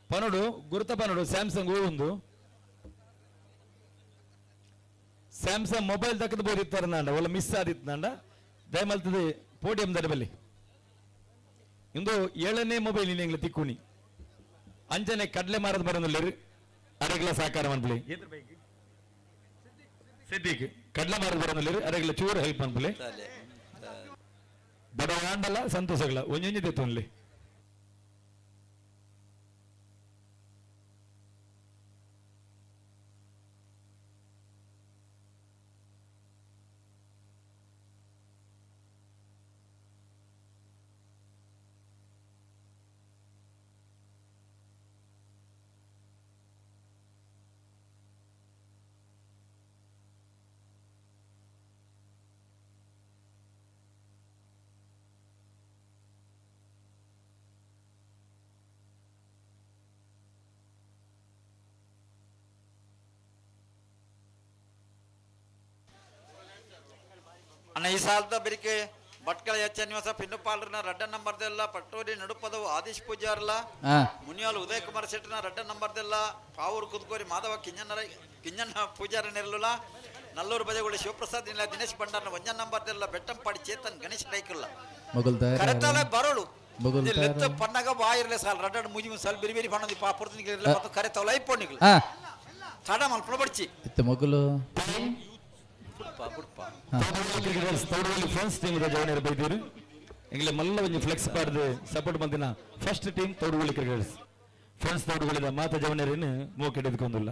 ಪನೋಡು ಗುರುತ ಪನೋಡು ಸ್ಯಾಮ್ಸಂಗ್ ಒಂದು ಸ್ಯಾಮ್ಸಂಗ್ ಮೊಬೈಲ್ ದಕ್ಕದ ಬೋದಿತ್ತಾರನಾಂಡ ಒಲ್ಲ ಮಿಸ್ ಆದಿತ್ತುನಾಂಡ ದಯಮಲ್ತದೆ ಪೋಡಿಯಂ ದಡಬಲ್ಲಿ ಇಂದು ಏಳನೇ ಮೊಬೈಲ್ ನೀನು ತಿಕ್ಕುನಿ ಅಂಜನೆ ಕಡಲೆ ಮಾರದ ಬರೋದಿಲ್ಲ ಅರೆಗ್ಲ ಸಾಕಾರ ಮನ್ಪುಲಿ ಸಿದ್ದಿಕ್ ಕಡಲೆ ಮಾರದ ಬರೋದಿಲ್ಲ ಅರೆಗ್ಲ ಚೂರು ಹೆಲ್ಪ್ ಮನ್ಪುಲಿ ಬಡವಾಂಡಲ ಸಂತೋಷಗಳ ಒಂಜೊಂಜಿ ತೆತ್ತೊನ್ಲಿ ಅಣ್ಣ ಈ ಸಾಲದ ಬೆರಿಕೆ ಭಟ್ಕಳ ಎಚ್ ನಿವಾಸ ಪಿನ್ನುಪಾಲ್ರನ ರಡ್ಡ ನಂಬರ್ದೆಲ್ಲ ಪಟ್ಟೋಡಿ ನಡುಪದವು ಆದೀಶ್ ಪೂಜಾರ್ಲ ಮುನಿಯಾಲ್ ಉದಯ್ ಕುಮಾರ್ ಶೆಟ್ಟನ ರಡ್ಡ ನಂಬರ್ದೆಲ್ಲ ಪಾವೂರು ಕುದ್ಕೋರಿ ಮಾಧವ ಕಿಂಜನ್ನರ ಕಿಂಜನ್ನ ಪೂಜಾರ ನೆರಳುಲ ನಲ್ಲೂರು ಬಜೆಗುಳಿ ಶಿವಪ್ರಸಾದ್ ಇಲ್ಲ ದಿನೇಶ್ ಭಂಡಾರ್ನ ಒಂಜನ್ ನಂಬರ್ದೆಲ್ಲ ಬೆಟ್ಟಂಪಾಡಿ ಚೇತನ್ ಗಣೇಶ್ ರೈಕುಲ್ಲ ಕರೆತಲೆ ಬರೋಳು ಲೆತ್ತ ಪಣ್ಣಗ ಬಾಯಿರ್ಲೆ ಸಾಲ್ ರಡ್ಡ ಮುಜಿ ಸಾಲ್ ಬಿರಿ ಬಿರಿ ಪಣ್ಣದಿ ಪಾಪುರ್ತಿನಿಗೆ ಇರಲೆ ಮತ್ತು ಕರೆತವಲ ಐಪೋನಿಗ್ಲು ತಡ ಮಲ್ಪನ ಬಡ್ಚಿ ಇತ್ತ ಮಗುಲು ಫ್ರೆಂಡ್ಸ್ ಟೀಮ್ ಜವನೇರು ಬೈದೀರು ಎಂಗ್ಲೆ ಮಲ್ಲ ಒಂಜಿ ಫ್ಲೆಕ್ಸ್ ಪಾಡ್ದು ಸಪೋರ್ಟ್ ಮಂದಿನ first team Thodupuzha cricketers friends ತೋಡುಗುಳಿದ ಮಾತ ಜವನೇರಿನ ಮೋಕೆ ಎದ್ಕೊಂದಿಲ್ಲ.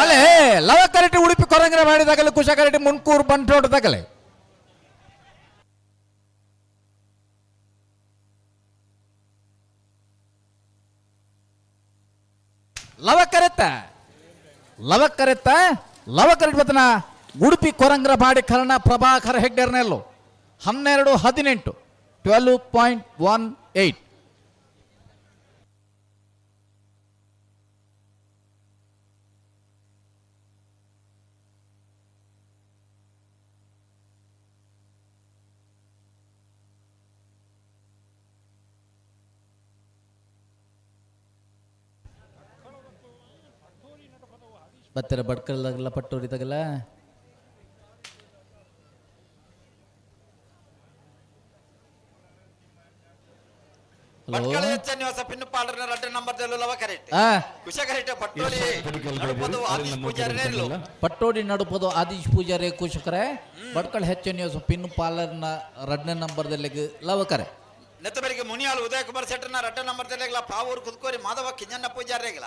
ಅಲ್ಲೇ ಲವ ಕರೆಟಿ ಉಡುಪಿ ಕೊರಂಗ್ರ ಮಾಡಿದಾಗಲೇ ಕುಶ ಕರೆಟಿ ಮುನ್ಕೂರು ಬಂಟೋಟದಾಗಲೇ ಲವ ಕರೆತ್ತ ಲವ ಕರೆತ್ತ ಲವ ಕರೆಟ್ ಬತ್ತನ ಉಡುಪಿ ಕೊರಂಗ್ರ ಬಾಡಿ ಕರ್ಣ ಪ್ರಭಾಕರ್ ಹೆಗ್ಡೆರ್ನೆಲ್ಲು 12 18 12.18. ಬತ್ತರ ಬಡ್ಕಲ್ದಾಗಲ್ಲ ಪಟ್ಟೋರಿದಾಗಲ್ಲ ಪಟ್ಟೋಡಿ ನಡುಪದು ಆದೀಶ್ ಪೂಜಾರಿ ಕುಶಕರೆ ಭಟ್ಕಳ ಹೆಚ್ಚು ಪಿನ್ನು ಪಾಲರ್ನ ರಡ್ನೇ ನಂಬರ್ದಲ್ಲಿ ಲವಕರೆ. ನೆತ್ತಬರಿಗೆ ಮುನಿಯಾಲ್ ಉದಯ ಕುಮಾರ್ ಶೆಟ್ಟರ್ನ ರಡ್ಡ ನಂಬರ್ ತೆಲೆಗ್ಲ ಪಾವೂರು ಕುದ್ಕೋರಿ ಮಾಧವ ಕಿಂಜಣ್ಣ ಪೂಜಾರ್ರೆಗ್ಲ.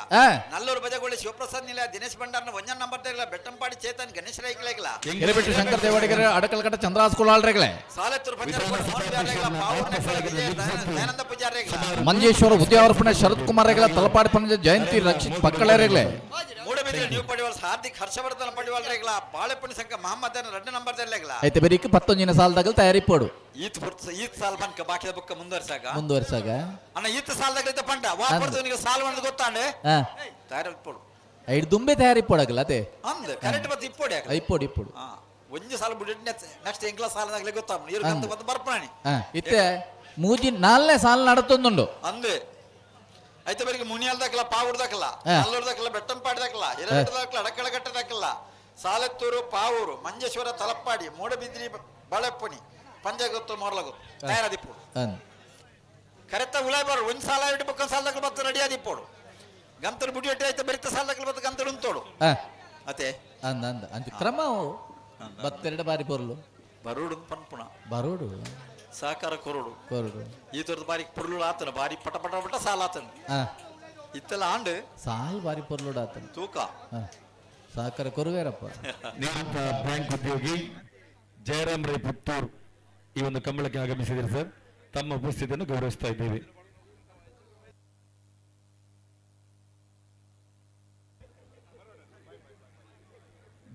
ನಲ್ಲೂರು ಬಜಗೋಳಿ ಶಿವಪ್ರಸಾದ್ ನಿಲಯ ದಿನೇಶ್ ಭಂಡಾರ್ನ ಒಂಜನ್ ನಂಬರ್ ತೆಲೆಗ್ಲ ಬೆಟ್ಟಂಪಾಡಿ ಚೇತನ್ ಗಣೇಶ್ ರೈಕ್ಲೆಗ್ಲ. ಹಿರೇಬೆಟ್ಟು ಶಂಕರ್ ದೇವಾಡಿಗರ ಅಡಕಲ್ಕಟ್ಟ ಚಂದ್ರಾಸ್ ಕುಲಾಲ್ರೆಗ್ಲೆ. ಸಾಲೆತ್ತೂರು ಪಂಜರ ಪಾವೂರು ನೆಕ್ಕಳ ವಿಜಯ ದಯಾನಂದ ಪೂಜಾರ್ರೆಗ್ಲ. ಮಂಜೇಶ್ವರ ಉದ್ಯಾವರ್ಪಣೆ ಶರತ್ ಕುಮಾರ್ ರೆಗ್ಲ. ತಲಪಾಡಿ ಪಂಜ ಜಯಂತಿ ರಕ್ಷಿತ್ ಪಕ್ಕಳೆರೆಗ್ಲೆ. ಮೂಡಬಿದ್ರೆ ನ್ಯೂ ಪಡಿವಾಲ್ ಹಾರ್ದಿಕ್ ಹರ್ಷವರ್ಧನ ಪಡಿವಾಲ್ ರೇಗ್ಲ. ಬಾಳೆಪುಣಿ ಸಂಘ ಮಹಮ್ಮದ್ ರಡ್ಡ ನಂಬರ್ ತೆಲೆಗ್ಲ. ಐತೆ ಬೆರಿಕ್ ಪತ್ತೊಂಜಿನ ಸಾಲದಾಗ ತಯಾರಿ ಪೋಡು. ಈತ್ ಈತ್ ಸಾಲ್ ಪನ್ಕ ಬಾಕಿದ ಬುಕ್ಕ ಮುಂದುವರ್ಸಾಗ ಮುಂದುವರ್ಸಾಗ ಅಣ್ಣ ಈತ್ ಸಾಲದಾಗ ಇದ್ದ ಪಂಡ ವಾ ಪಡ್ದು ಸಾಲ್ ಬಂದು ಗೊತ್ತಾಂಡೆ ತಯಾರಿ ಇಪ್ಪೋಡು. ಐಡ್ ದುಂಬೆ ತಯಾರಿ ಪೋಡಗಲ್ಲ ಅದೇ ಅಂದ್ ಕರೆಕ್ಟ್ ಬತ್ತು ಇಪ್ಪೋಡಿ. ಇಪ್ಪೋಡು ಇಪ್ಪೋಡು. ಒಂಜಿ ಸಾಲ ಬಿಟ್ಟು ನೆಕ್ಸ್ಟ್ ಎಂಕ್ಲ ಸಾಲದಾಗಲೇ ಗೊತ್ತಾಗ ಇರು ಗಂತ ಬಂದು ಬರ್ಪಣಿ. ಇತ್ತೆ ಮೂಜಿ ನಾಲ್ನೇ ಸಾಲ ನಡತೊಂದುಂಡು. ಅಂದ್ ಐತೆ ಬೆಳಿಗ್ಗೆ ಮುನಿಯಾಲ್ ದಾಖಲ ಪಾವೂರ್ ದಾಖಲ ನಲ್ಲೂರ್ ದಾಖಲ ಬೆಟ್ಟಂಪಾಡಿ ದಾಖಲ ಹಿರಬೆಟ್ಟ ದಾಖಲ ಅಡಕಳಗಟ್ಟೆ ದಾಖಲ ಸಾಲೆತ್ತೂರು ಪಾವೂರು ಮಂಜೇಶ್ವರ ತಲಪ್ಪಾಡಿ ಮೂಡಬಿದ್ರಿ ಬಾಳೆಪ್ಪಣಿ ಪಂಜಾಗೊತ್ತು ಮೊರಲಗೊತ್ತು ತಯಾರದಿಪ್ಪೋಡು. ಕರೆಕ್ಟ್ ಉಳಾಯ್ ಬಾರು ಒಂದ್ ಸಾಲ ಇಟ್ಟು ಬೊಕ್ಕ ಸಾಲ ದಾಖಲು ಬತ್ತು ರೆಡಿ ಆದಿಪ್ಪೋಡು. ಗಂತರು ಬುಡಿ ಎಟ್ಟಿ ಐತೆ ಬೆರಿತ ಸಾಲ ದಾಖಲು ಬತ್ತು ಗಂತರು ಉಂತೋಡು. ಅತೆ ಅಂದ ಅಂದ ಅಂಚ ಕ್ರಮ ಬತ್ತೆರಡು ಬಾರಿ ಪೊರ್ಲು ಬರೋಡು ಪನ್ಪುಣ ಬರೋಡು ಸಹಕಾರ ಕೊರೋಡು ಕೊರಡು. ಈ ತರದ ಬಾರಿ ಪೊರ್ಲು ಆತನ ಬಾರಿ ಪಟ ಪಟ ಪಟ ಸಾಲ ಆತನ ಇತ್ತೆಲ್ಲ ಆಂಡ್ ಸಾಲ್ ಬಾರಿ ಪೊರ್ಲುಡು ಆತನ ತೂಕ ಸಹಕಾರ ಕೊರುವೇರಪ್ಪ. ನಿವೃತ್ತ ಬ್ಯಾಂಕ್ ಉದ್ಯೋಗಿ ಜಯರಾಮ್ ರೈ ಪುತ್ತೂರ್ ಈ ಒಂದು ಕಂಬಳಕ್ಕೆ ಆಗಮಿಸಿದರು ಸರ್. ತಮ್ಮ ಉಪಸ್ಥಿತಿಯನ್ನು ಗೌರವಿಸ್ತಾ ಇದ್ದೇವೆ.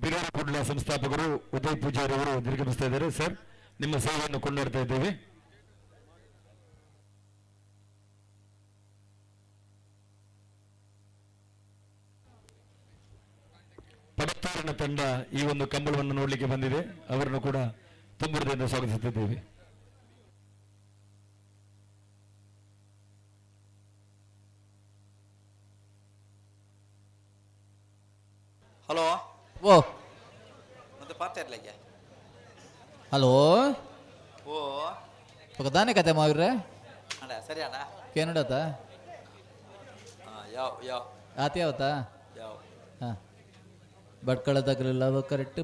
ಬಿರಾರ್ ಕುಡ್ಲ ಸಂಸ್ಥಾಪಕರು ಉದಯ್ ಪೂಜಾರಿ ಅವರು ನಿರ್ಗಮಿಸ್ತಾ ಇದ್ದಾರೆ ಸರ್. ನಿಮ್ಮ ಸೇವೆಯನ್ನು ಕೊಂಡಾಡ್ತಾ ಇದ್ದೇವೆ. ಪಡತ್ತೂರಿನ ತಂಡ ಈ ಒಂದು ಕಂಬಳವನ್ನು ನೋಡಲಿಕ್ಕೆ ಬಂದಿದೆ. ಅವರನ್ನು ಕೂಡ ತುಂಬ ಹೃದಯದಿಂದ ಸ್ವಾಗತಿಸುತ್ತಿದ್ದೇವೆ. ಹಲೋ ಓ ಮತ್ತೆ ಪಾತ್ರ ಇರ್ಲಿಕ್ಕೆ. ಹಲೋ ಓ ದಾನೆ ಕತೆ ಮಾವಿರ್ರೆ ಅಣ್ಣ ಸರಿ ಅಣ್ಣ. ಕೇನಡತ ಯಾವ ಯಾವ ಆತ ಯಾವತ್ತಾ? ಯಾವ ಹಾಂ ಭಟ್ಕಳ ತಗಲು ಲವ ಕರೆಕ್ಟ್,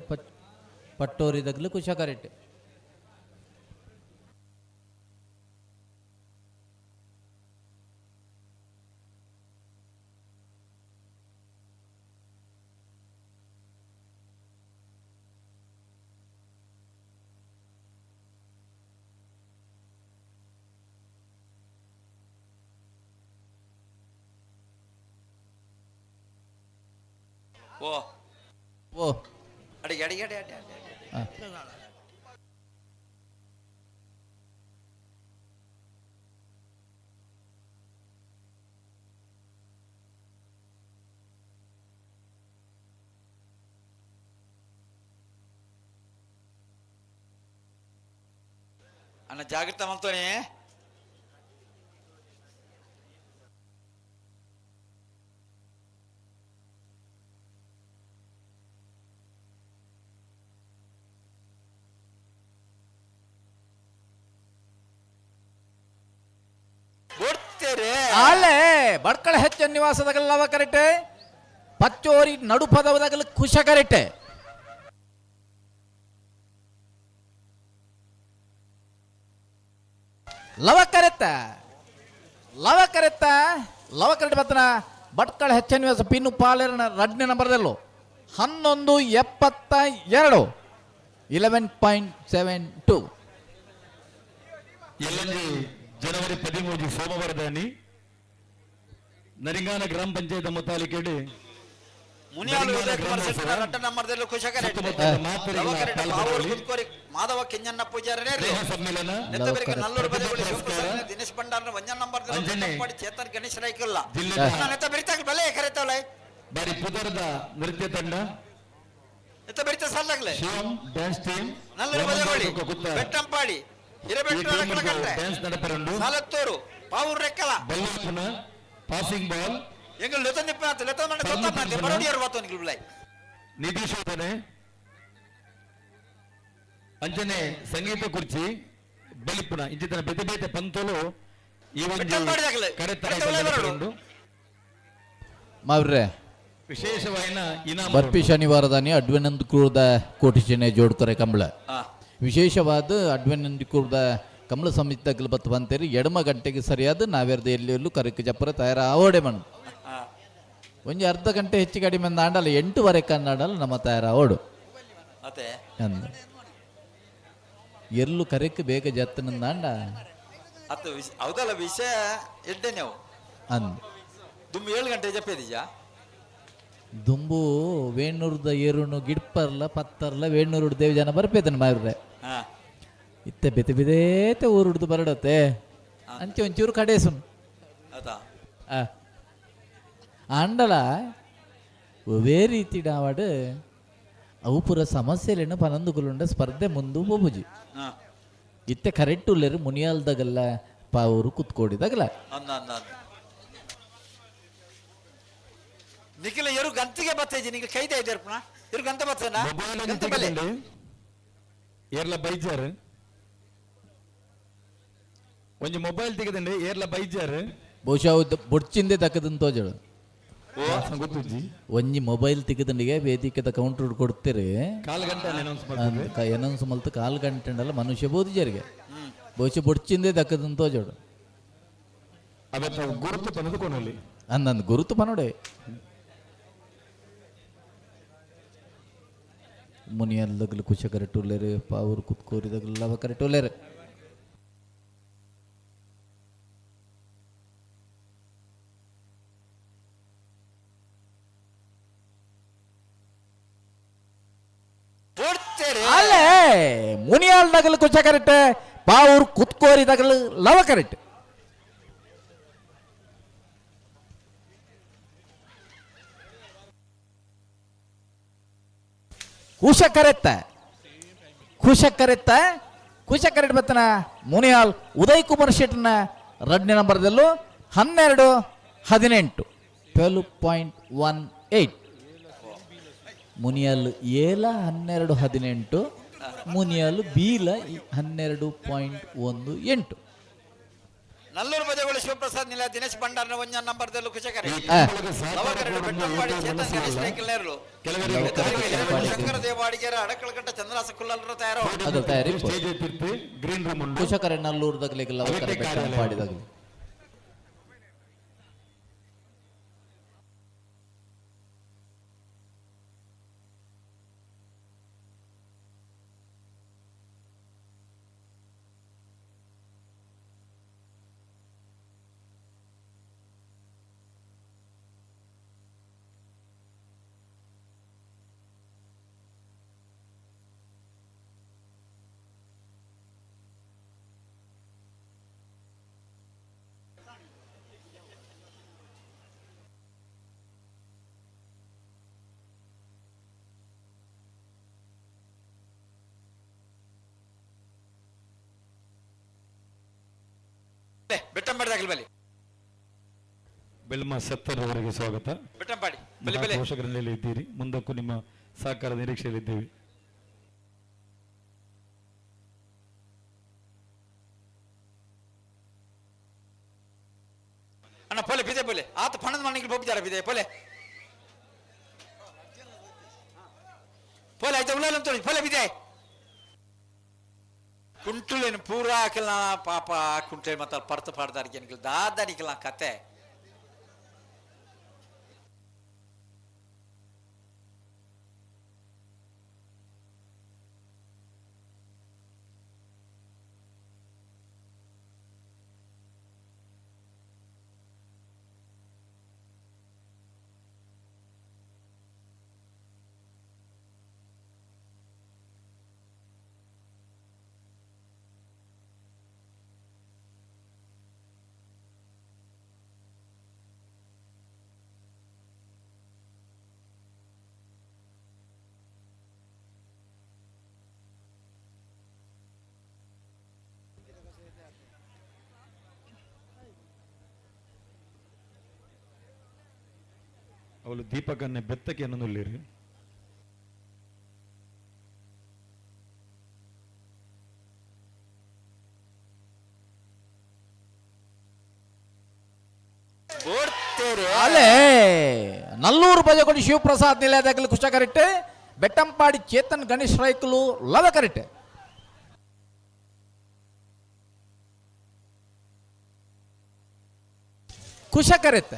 ಪಟ್ಟೋರಿ ತಗಲು ಕುಶ ಕರೆಕ್ಟ್. ಓ ಓ ಅಡಿಗೆ ಅಡಿಗೆ ಅಡಿ ಅಡಿ ಅಡಿ ಅಡಿ. ಅಣ್ಣ ಜಾಗ್ರತೆ ಮಲ್ತೋನಿ. ಆಳೆ ಬಡ್ಕಳ ಹೆಚ್ಚ ನಿವಾಸದಾಗಲ್ಲವ ಕರೆಕ್ಟ್, ಪಚ್ಚೋರಿ ನಡುಪದವದಾಗಲ ಖುಷ ಕರೆಕ್ಟ್. ಲವ ಕರೆತ್ತ ಲವ ಕರೆತ್ತ ಲವ ಕರೆಕ್ಟ್ ಬತ್ತನ ಭಟ್ಕಳ ಹೆಚ್ಚ ನಿವಾಸ ಪಿನ್ನು ಪಾಲೇರನ ರಡ್ನೇ ನಂಬರ್ದಲ್ಲೂ 11.72, 11.72. ಎಲ್ಲಂಜಿ ಜನವರಿ 13 ಸೋಮವಾರದಾನಿ ನರಿಂಗಾನ ಗ್ರಾಮ ಪಂಚಾಯತ್ ಮುತಾಲಿಕೆಡಿ ಮುನಿಯಾಲು ಉದಯ ಕುಮಾರ್ ಶೆಟ್ಟರ್ ರಟ್ಟ ನಂಬರ್ದಲ್ಲಿ ಕುಶಕರೆಡ್ಡಿ ಮಾಧವ ಕಿಂಜಣ್ಣ ಪೂಜಾರಿ ಸಮ್ಮೇಳನ ನೆತ್ತಬೆರಕೆ ನಲ್ಲೂರು ಬದಗುಳಿ ಶಿವಪ್ರಸಾದ್ ದಿನೇಶ್ ಭಂಡಾರ ಒಂಜನ್ ನಂಬರ್ ಚೇತನ್ ಗಣೇಶ್ ರೈಕುಲ್ಲ ನೆತ್ತ ಬೆರಿತಾಗ ಬಲೆ ಕರೆತಾವಲ್ಲ ಬಾರಿ ಪುದರದ ನೃತ್ಯ ತಂಡ ನೆತ್ತ ಬೆರಿತ ಸಾಲಾಗ್ಲೆ Shivam dance team Nalluru Badaguli Bettampady Hirebettu Arakalagatte dance ನಡಪರಂಡು ಸಾಲತ್ತೂರು ಪಾವೂರು ರೆಕ್ಕಲ ಬಲ್ಲಪ್ಪನ ಪಾಸಿಂಗ್ ಬಾಲ್ ಎಂಗಲ್ ಲೆತನ್ ನಿಪ್ಪ ಲೆತನ್ ಮನೆ ಗೊತ್ತಾಗ್ತದೆ ಬರೋಡಿಯರು ವಾತೋನಿಗೆ ಬಿಳೈ ನಿಧಿ ಶೋಧನೆ ಅಂಜನೆ ಸಂಗೀತ ಕುರ್ಚಿ ಬಲಿಪುನ ಇಂಚಿತನ ಬೇತೆ ಬೇತೆ ಪಂತೋಲು ಈ ಒಂದು ಕರೆತ ಮಾವ್ರೆ ವಿಶೇಷವಾಯಿನ ಇನಾಮ ಬರ್ಪಿ ಶನಿವಾರದಾನಿ ಅಡ್ವೆನಂದ್ ಕೂರ್ದ ಕೋಟಿಚೆನೆ ಜೋಡ್ಕೊರೆ ಕಂಬಳ ವಿಶೇಷವಾದ ಅಡ್ವೆನಂದ್ ಕೂರ್ದ ಕಮಲ ಸಮಿತಿ ಬತ್ತು ಬಂತೇರಿ ಎಡಮ ಗಂಟೆಗೆ ಸರಿಯಾದ ನಾವೇರ್ದ ಎಲ್ಲಿ ಕರಕ್ಕೆ ಜಪ್ಪರ ತಯಾರ ಆವಡೆ ಮಣ್ಣು. ಒಂಜಿ ಅರ್ಧ ಗಂಟೆ ಹೆಚ್ಚು ಕಡಿಮೆ ಅಂಡಲ್ಲ 8:30 ಕನ್ನಡಲ್ಲ ನಮ್ಮ ತಯಾರ ಓಡು ಅಂದ ಎಲ್ಲು ಕರೆಕ್ ಬೇಗ ಜತ್ತನಂದಾಂಡ ಅತ್ತ ಹೌದಲ್ಲ ವಿಷಯ ಎಡ್ಡೆ ನೀವು ಅಂದ ದುಂಬು 7 ಗಂಟೆ ಜಪ್ಪೇದಿಜಾ ದುಂಬು ವೇಣೂರ್ದ ಏರುನು ಗಿಡ್ಪರ್ಲ ಪತ್ತರ್ಲ ವೇಣೂರು ದೇವಿ ಜನ ಬರ್ಪೇದನ್ ಮಾರ್ರೆ ಇತ್ತೆ ಬೆತೆ ಬೆದೇತೆ ಊರುಡ್ದು ಬರಡತ್ತೆ ಅಂಚೆ ಒಂಚೂರು ಕಡೇಸುನ್ ಆಂಡಲ ಒವೇ ರೀತಿ ಡಾವಡ್ ಅವು ಪೂರ ಸಮಸ್ಯೆಲೇನು ಪನಂದುಕುಲುಂಡ ಸ್ಪರ್ಧೆ ಮುಂದು ಪೋಪುಜಿ ಇತ್ತೆ ಕರೆಕ್ಟ್ ಉಲ್ಲೇರು ಮುನಿಯಾಲ್ದಾಗಲ್ಲ ಪಾವೂರು ಕುತ್ಕೋಡಿದಾಗಲ್ಲ ನಿಖಿಲ ಎರು ಗಂತಿಗೆ ಬತ್ತೇಜಿ ನಿಖಿಲ್ ಕೈದೆ ಇದೆ ಪುನಃ ಎರು ಗಂತ ಬತ್ತೇನಾ ಗಂತ ಬಲೆ ಏರ್ಲ ಬೈಜಾರ್ ಒಂಜಿ ಮೊಬೈಲ್ ತೆಗೆದಂಡೆ ಏರ್ಲ ಬೈಜಾರ್ ಬಹುಶಃ ಬೊಡ್ಚಿಂದೆ ತಕ್ಕದಂತ ತೋಜಡು ಗೊತ್ತುಜ್ಜಿ ಒಂಜಿ ಮೊಬೈಲ್ ತೆಗೆದಂಡಿಗೆ ವೇದಿಕೆದ ಕೌಂಟರ್ ಕೊಡ್ತೀರಿ ಕಾಲ್ ಗಂಟೆ ಅನೌನ್ಸ್ ಮಾಡ್ತಾರೆ ಅನೌನ್ಸ್ ಮಲ್ತು ಕಾಲ್ ಗಂಟೆ ಅಂಡಲ್ಲ ಮನುಷ್ಯ ಬೋಧಿಜರಿಗೆ ಬಹುಶಃ ಬೊಡ್ಚಿಂದೆ ತಕ್ಕದಂತ ತೋಜಡು ಅವತ್ತ ಗುರುತು ಪನದುಕೊನಲ್ಲಿ ಅಂದಂದು ಗುರುತು ಪನೋಡೆ ಮುನಿಯಲ್ಲಗಲು ಕುಶ ಕರೆಟುಲ್ಲೇರು ಪಾವೂರು ಕುತ್ಕೋರಿದಾಗಲ್ಲ ಕರೆಟುಲ್ಲೇರು ಅಲ್ಲೇ ಮುನಿಯಾಲ್ ನಗಲು ಕುಚ ಕರೆಕ್ಟ್ ಪಾವೂರು ಕುತ್ಕೋರಿದಾಗಲು ಲವ ಕರೆಕ್ಟ್ ಕುಶ ಕರೆತ್ತ ಕುಶ ಕರೆತ್ತ ಕುಶ ಕರೆಕ್ಟ್ ಬತ್ತನ ಮುನಿಯಾಲ್ ಉದಯ್ ಕುಮಾರ್ ಶೆಟ್ಟನ ರಡ್ನೇ ನಂಬರ್ದಲ್ಲೂ 12 18 12.18 ಮುನಿಯಾಲ್ ಏಲ 12 18 ಮುನಿಯಾಲ್ ಬೀಲ 12.18. ನಲ್ಲೂರು ಬಜೆಗಳು ಶಿವಪ್ರಸಾದ್ ನಿಲ ದಿನೇಶ್ ಭಂಡಾರ್ನ ಒಂಜ ನಂಬರ್ದಲ್ಲೂ ಕುಶಕರೆ ಲವಕರಡು ಬೆಟ್ಟಂಪಾಡಿ ಚೇತನ್ ಗಣೇಶ್ ನೇಕಿಲ್ಲೇರ್ಲು ಶಂಕರ ದೇವಾಡಿಗೆರ ಅಡಕಳಗಟ್ಟ ಚಂದ್ರಾಸ ಕುಲ್ಲಲ್ರ ತಯಾರು ಅದು ತಯಾರಿ ಗ್ರೀನ್ ರೂಮ್ ಕುಶಕರೆ ನಲ್ಲೂರು ದಗಲಿಗೆ ಲವಕರೆ ಬೆಟ್ಟಂಪಾಡಿದಾಗಲಿ ಬೆಟ್ಟಂಪಾಡಿ ದಾಖಲೆ ಬಲಿ ಬೆಲ್ಮ ಸತ್ತರ್ ಅವರಿಗೆ ಸ್ವಾಗತ. ಬೆಟ್ಟಂಪಾಡಿ ಬಲಿ ಬಲಿ ಪೋಷಕರಲ್ಲಿ ಇದ್ದೀರಿ, ಮುಂದಕ್ಕೂ ನಿಮ್ಮ ಸಹಕಾರ ನಿರೀಕ್ಷೆಯಲ್ಲಿದ್ದೇವೆ. ಅಣ್ಣ ಪೋಲೆ ಬಿದೆ ಪೋಲೆ ಆತ ಪಣದ ಮನೆಗೆ ಬೊಬ್ಬಿದಾರ ಬಿದೆ ಪೋಲೆ ಪೋಲೆ ಆಯ್ತಾ ಉಳ್ಳಾಲ ಅಂತ ಪೋಲೆ ಬಿದೆ ಕುಂಟುಲೇನು ಪೂರಾ ಹಾಕಲ್ಲ ಪಾಪ ಕುಂಟೆ ಮತ್ತೆ ಪರ್ತ ಪಾಡ್ದಾರಿಗೆ ನಿಖಿಲ್ ದಾದಾನಿಕಲ್ಲ ಕತೆ. ಅವಳು ದೀಪಕನ್ನೇ ಬೆತ್ತಕ್ಕೆ ಅನ್ನೊಲ್ಲಿರಿ. ಅಲ್ಲೇ ನಲ್ಲೂರು ಬಜಗೊಂಡು ಶಿವಪ್ರಸಾದ್ ನಿಲಯದಾಗಲಿ ಕುಶ ಕರೆಕ್ಟ್, ಬೆಟ್ಟಂಪಾಡಿ ಚೇತನ್ ಗಣೇಶ್ ರೈಕುಲು ಲವ ಕರೆಕ್ಟ್. ಕುಶಕರೆತ್ತ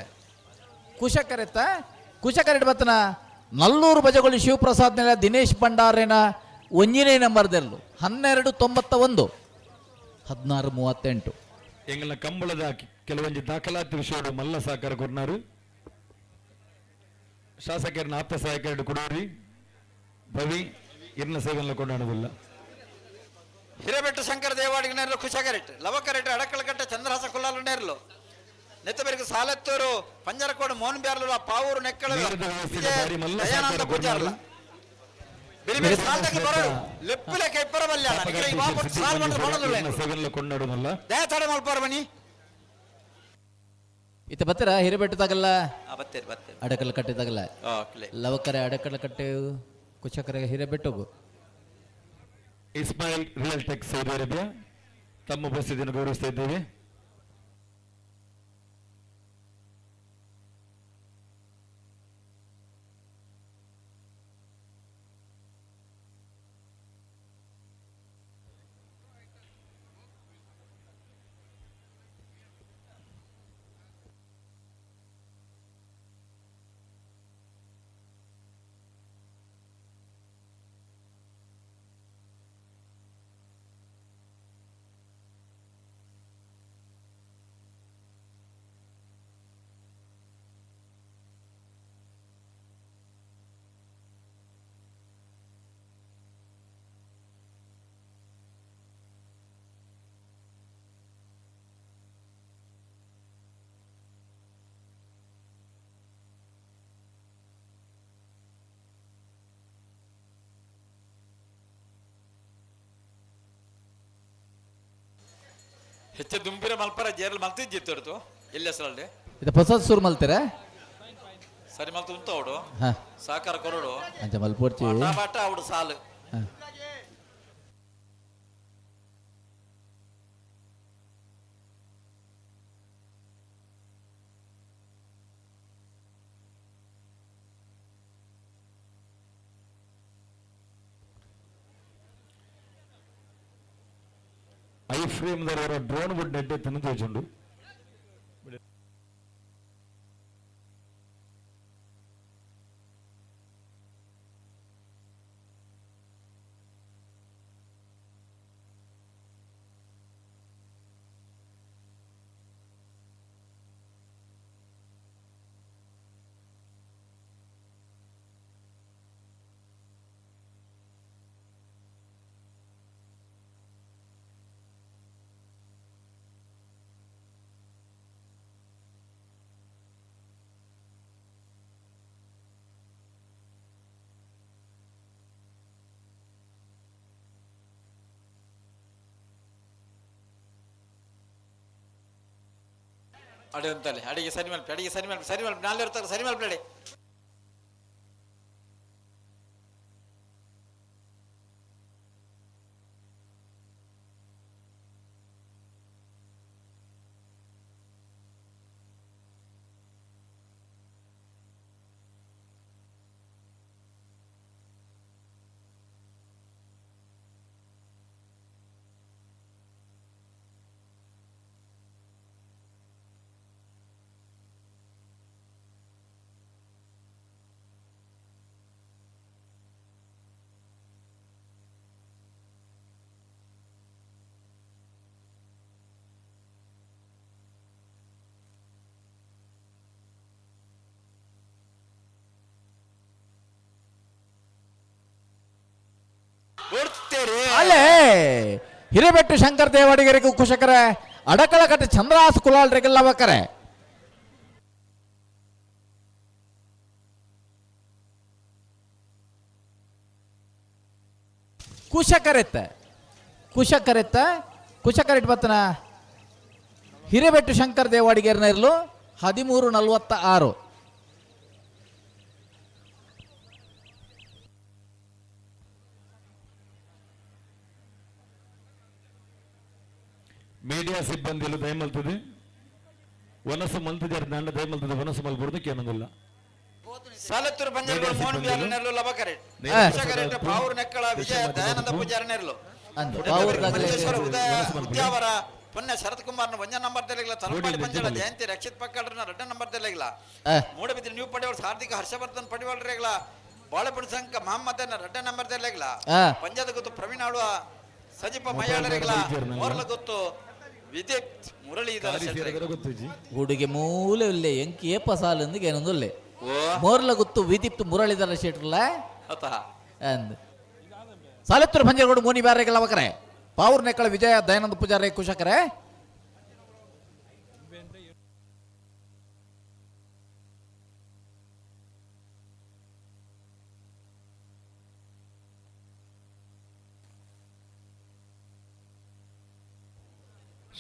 ಕುಶಕರೆತ್ತ ಕುಶಕರೆಟ್ ಬತ್ತನ ನಲ್ಲೂರು ಬಜಗೊಳ್ಳಿ ಶಿವಪ್ರಸಾದ್ ನೆಲ ದಿನೇಶ್ ಭಂಡಾರೇನ ಒಂಜಿನೇ ನಂಬರ್ ದೆರ್ಲು 12.91 16.38. ಎಂಗಲ್ನ ಕಂಬಳದ ಕೆಲವೊಂಜಿ ದಾಖಲಾತಿ ವಿಷಯಡು ಮಲ್ಲ ಸಹಕಾರ ಕೊರ್ನಾರು ಶಾಸಕರನ್ನ ಆಪ್ತ ಸಹಾಯಕರು ಕೊಡೂರಿ ಭವಿ ಇರ್ನ ಸೇವೆಯನ್ನು ಕೊಂಡಾಡುವುದಿಲ್ಲ. ಹಿರೇಬೆಟ್ಟು ಶಂಕರ ದೇವಾಡಿಗೆ ನೇರಲು ಕುಶಕರೆಟ್ ಲವಕರೆಟ್ ಅಡಕಲಕಟ್ಟೆ ಚಂದ್ರಹಾಸ ಕುಲ್ಲಾಲು ನೇರಲು ನೆತ್ತಬೆರಿಗೆ ಸಾಲೆತ್ತೂರು ಪಂಜರಕೋಡು ಮೋಹನ್ ಬ್ಯಾರ್ಲು ಪಾವೂರು ನೆಕ್ಕಳ ದಯಾನಂದ ಪೂಜಾರ್ಲ ಬಿರಿ ಸಾಲ್ದಕ್ಕೆ ಬರೋಡು ಲೆಪ್ಪುಲೆ ಕೈಪರ ಬಲ್ಯ ಸಾಲ್ ಬಂದು ಮಾಡೋದಿಲ್ಲ ಸೇವೆಯನ್ನು ಕೊಂಡಾಡುವುದಿಲ್ಲ. ದಯ ತಡೆ ಮಲ್ಪಾರ ಬನ್ನಿ. ಇತ್ತ ಬತ್ತರ ಹಿರೇಬೆಟ್ಟು ತಗಲ್ಲ ಬತ್ತೇರಿ ಬತ್ತೇರಿ ಅಡಕಲ್ ಕಟ್ಟೆ ತಗಲ್ಲ ಲವಕರೆ ಅಡಕಲ್ ಕಟ್ಟೆ ಕುಶಕರೆ ಹಿರೇಬೆಟ್ಟುಗು. Ismail real tech Saudi Arabia ತಮ್ಮ ಉಪಸ್ಥಿತಿಯನ್ನು ಗೌರವಿಸ್ತಾ ಇದ್ದೇವೆ. ಹೆಚ್ಚು ದುಂಬಿರ ಮಲ್ಪರ ಜೇರಲ್ ಮಲ್ತಿದ್ದಿತ್ತು ಎಲ್ಲಿ ಹೆಸರಲ್ಲಿ ಇದು ಹೊಸದು ಶುರು ಮಲ್ತೀರ ಸರಿ ಮಲ್ತು ಉಂತ ಅವಡು ಹಾ. ಸಹಕಾರ ಕೊರಡು ಅಂಚ ಮಲ್ಪೋರ್ಚಿ ಪಾಟ ಅವಡು ಸಾಲು. I frame ದರವರ ಡ್ರೋನ್ ವುಡ್ ನೆಡ್ಡೆ ತನ್ನ ತೋಚುಂಡು. ಅಡೆ ಅಂತಲ್ಲಿ ಅಡಿಗೆ ಸರಿ ಮಲ್ಪ ಅಡಿಗೆ ಸರಿ ಮಲ್ಪ ಸರಿ ಮಲ್ಪ ನಾಳೆ ಇರ್ತಾರೆ ಸರಿ ಮಲ್ಪ ಅಡೆ. ಅಲ್ಲೇ ಹಿರೇಬೆಟ್ಟು ಶಂಕರ್ ದೇವಾಡಿಗರಿಗೂ ಕುಶಕರೆ ಅಡಕಳಕಟ್ಟೆ ಚಂದ್ರಾಸ್ ಕುಲಾಲ್ರಿಗೆಲ್ಲ ಬಕ್ಕರೆ. ಕುಶಕರೆತ್ತ ಕುಶಕರೆತ್ತ ಕುಶಕರೆಟ್ ಬತ್ತನ ಹಿರೇಬೆಟ್ಟು ಶಂಕರ್ ದೇವಾಡಿಗೇರ್ನ ಇರಲು 13:46. ಮೀಡಿಯಾ ಸಿಬ್ಬಂದಿಲು ದಯಮಲ್ತದೆ ವನಸು ಮಲ್ತದೆ ದಂಡ ದಯಮಲ್ತದೆ ವನಸು ಮಲ್ಬುರ್ದು ಕೇನೊಂದಿಲ್ಲ. ಸಾಲತ್ತೂರು ಪಂಜರಗಳು ಮೋಹನ್ ಬಿಹಾರ್ ನೆರಳು ಲಬಕರೆಟ್ ಕುಶಕರೆಟ್ ಪಾವೂರು ನೆಕ್ಕಳ ವಿಜಯ ದಯಾನಂದ ಪೂಜಾರಿ ನೆರಳು ಅಂದು ಪಾವೂರು ಮಂಜೇಶ್ವರ ಉದಯ ಉದ್ಯಾವರ ಪೊನ್ನೆ ಶರತ್ ಕುಮಾರ್ನ ಒಂಜ ನಂಬರ್ ದೆಲೆಗ್ಲ ತಲಪಾಡಿ ಪಂಜಳ ಜಯಂತಿ ರಕ್ಷಿತ್ ಪಕ್ಕಡ್ರನ ರಡ್ಡ ನಂಬರ್ ದೆಲೆಗ್ಲ ಮೂಡಬಿದ್ರಿ ನ್ಯೂ ಪಡೆಯವಳು ಹಾರ್ದಿಕ ಹರ್ಷವರ್ಧನ್ ಪಡಿವಾಳ್ರೆಗ್ಲ ಬಾಳೆಪುಣ ಸಂಘ ಮಹಮ್ಮದನ್ನ ರಡ್ಡ ನಂಬರ್ ದೆಲೆಗ್ಲ ಪಂಜದ ಗೊತ್ತು ಪ್ರವೀಣ್ ಆಳುವ ಸಜಿಪ ಮೈಯಾಳರೆಗ್ಲ ಮೋರ್ಲ ಗೊತ್ತು ವಿದ್ಯುತ್ ಮುರಳೀಧರ ಗುಡುಗೆ ಮೂಲೆ ಉಲ್ಲೆ ಎಂಕ್ ಏಪ ಸಾಲಂದು ಏನೊಂದುಲ್ಲೆ ಮೋರ್ಲ ಗೊತ್ತು ವಿದೀಪ್ತ ಮುರಳೀಧರ ಶೆಟ್ರಲ್ಲ ಅಂದ್ ಸಾಲೆತ್ತೂರು ಪಂಜರಗೋಡು ಮೋನಿ ಬ್ಯಾರೆಗೆಲ್ಲ ಅವಕರೆ ಪಾವೂರ್ ನೆಕ್ಕಳ ವಿಜಯ ದಯಾನಂದ ಪೂಜಾರಿ ಕುಶಕರೆ.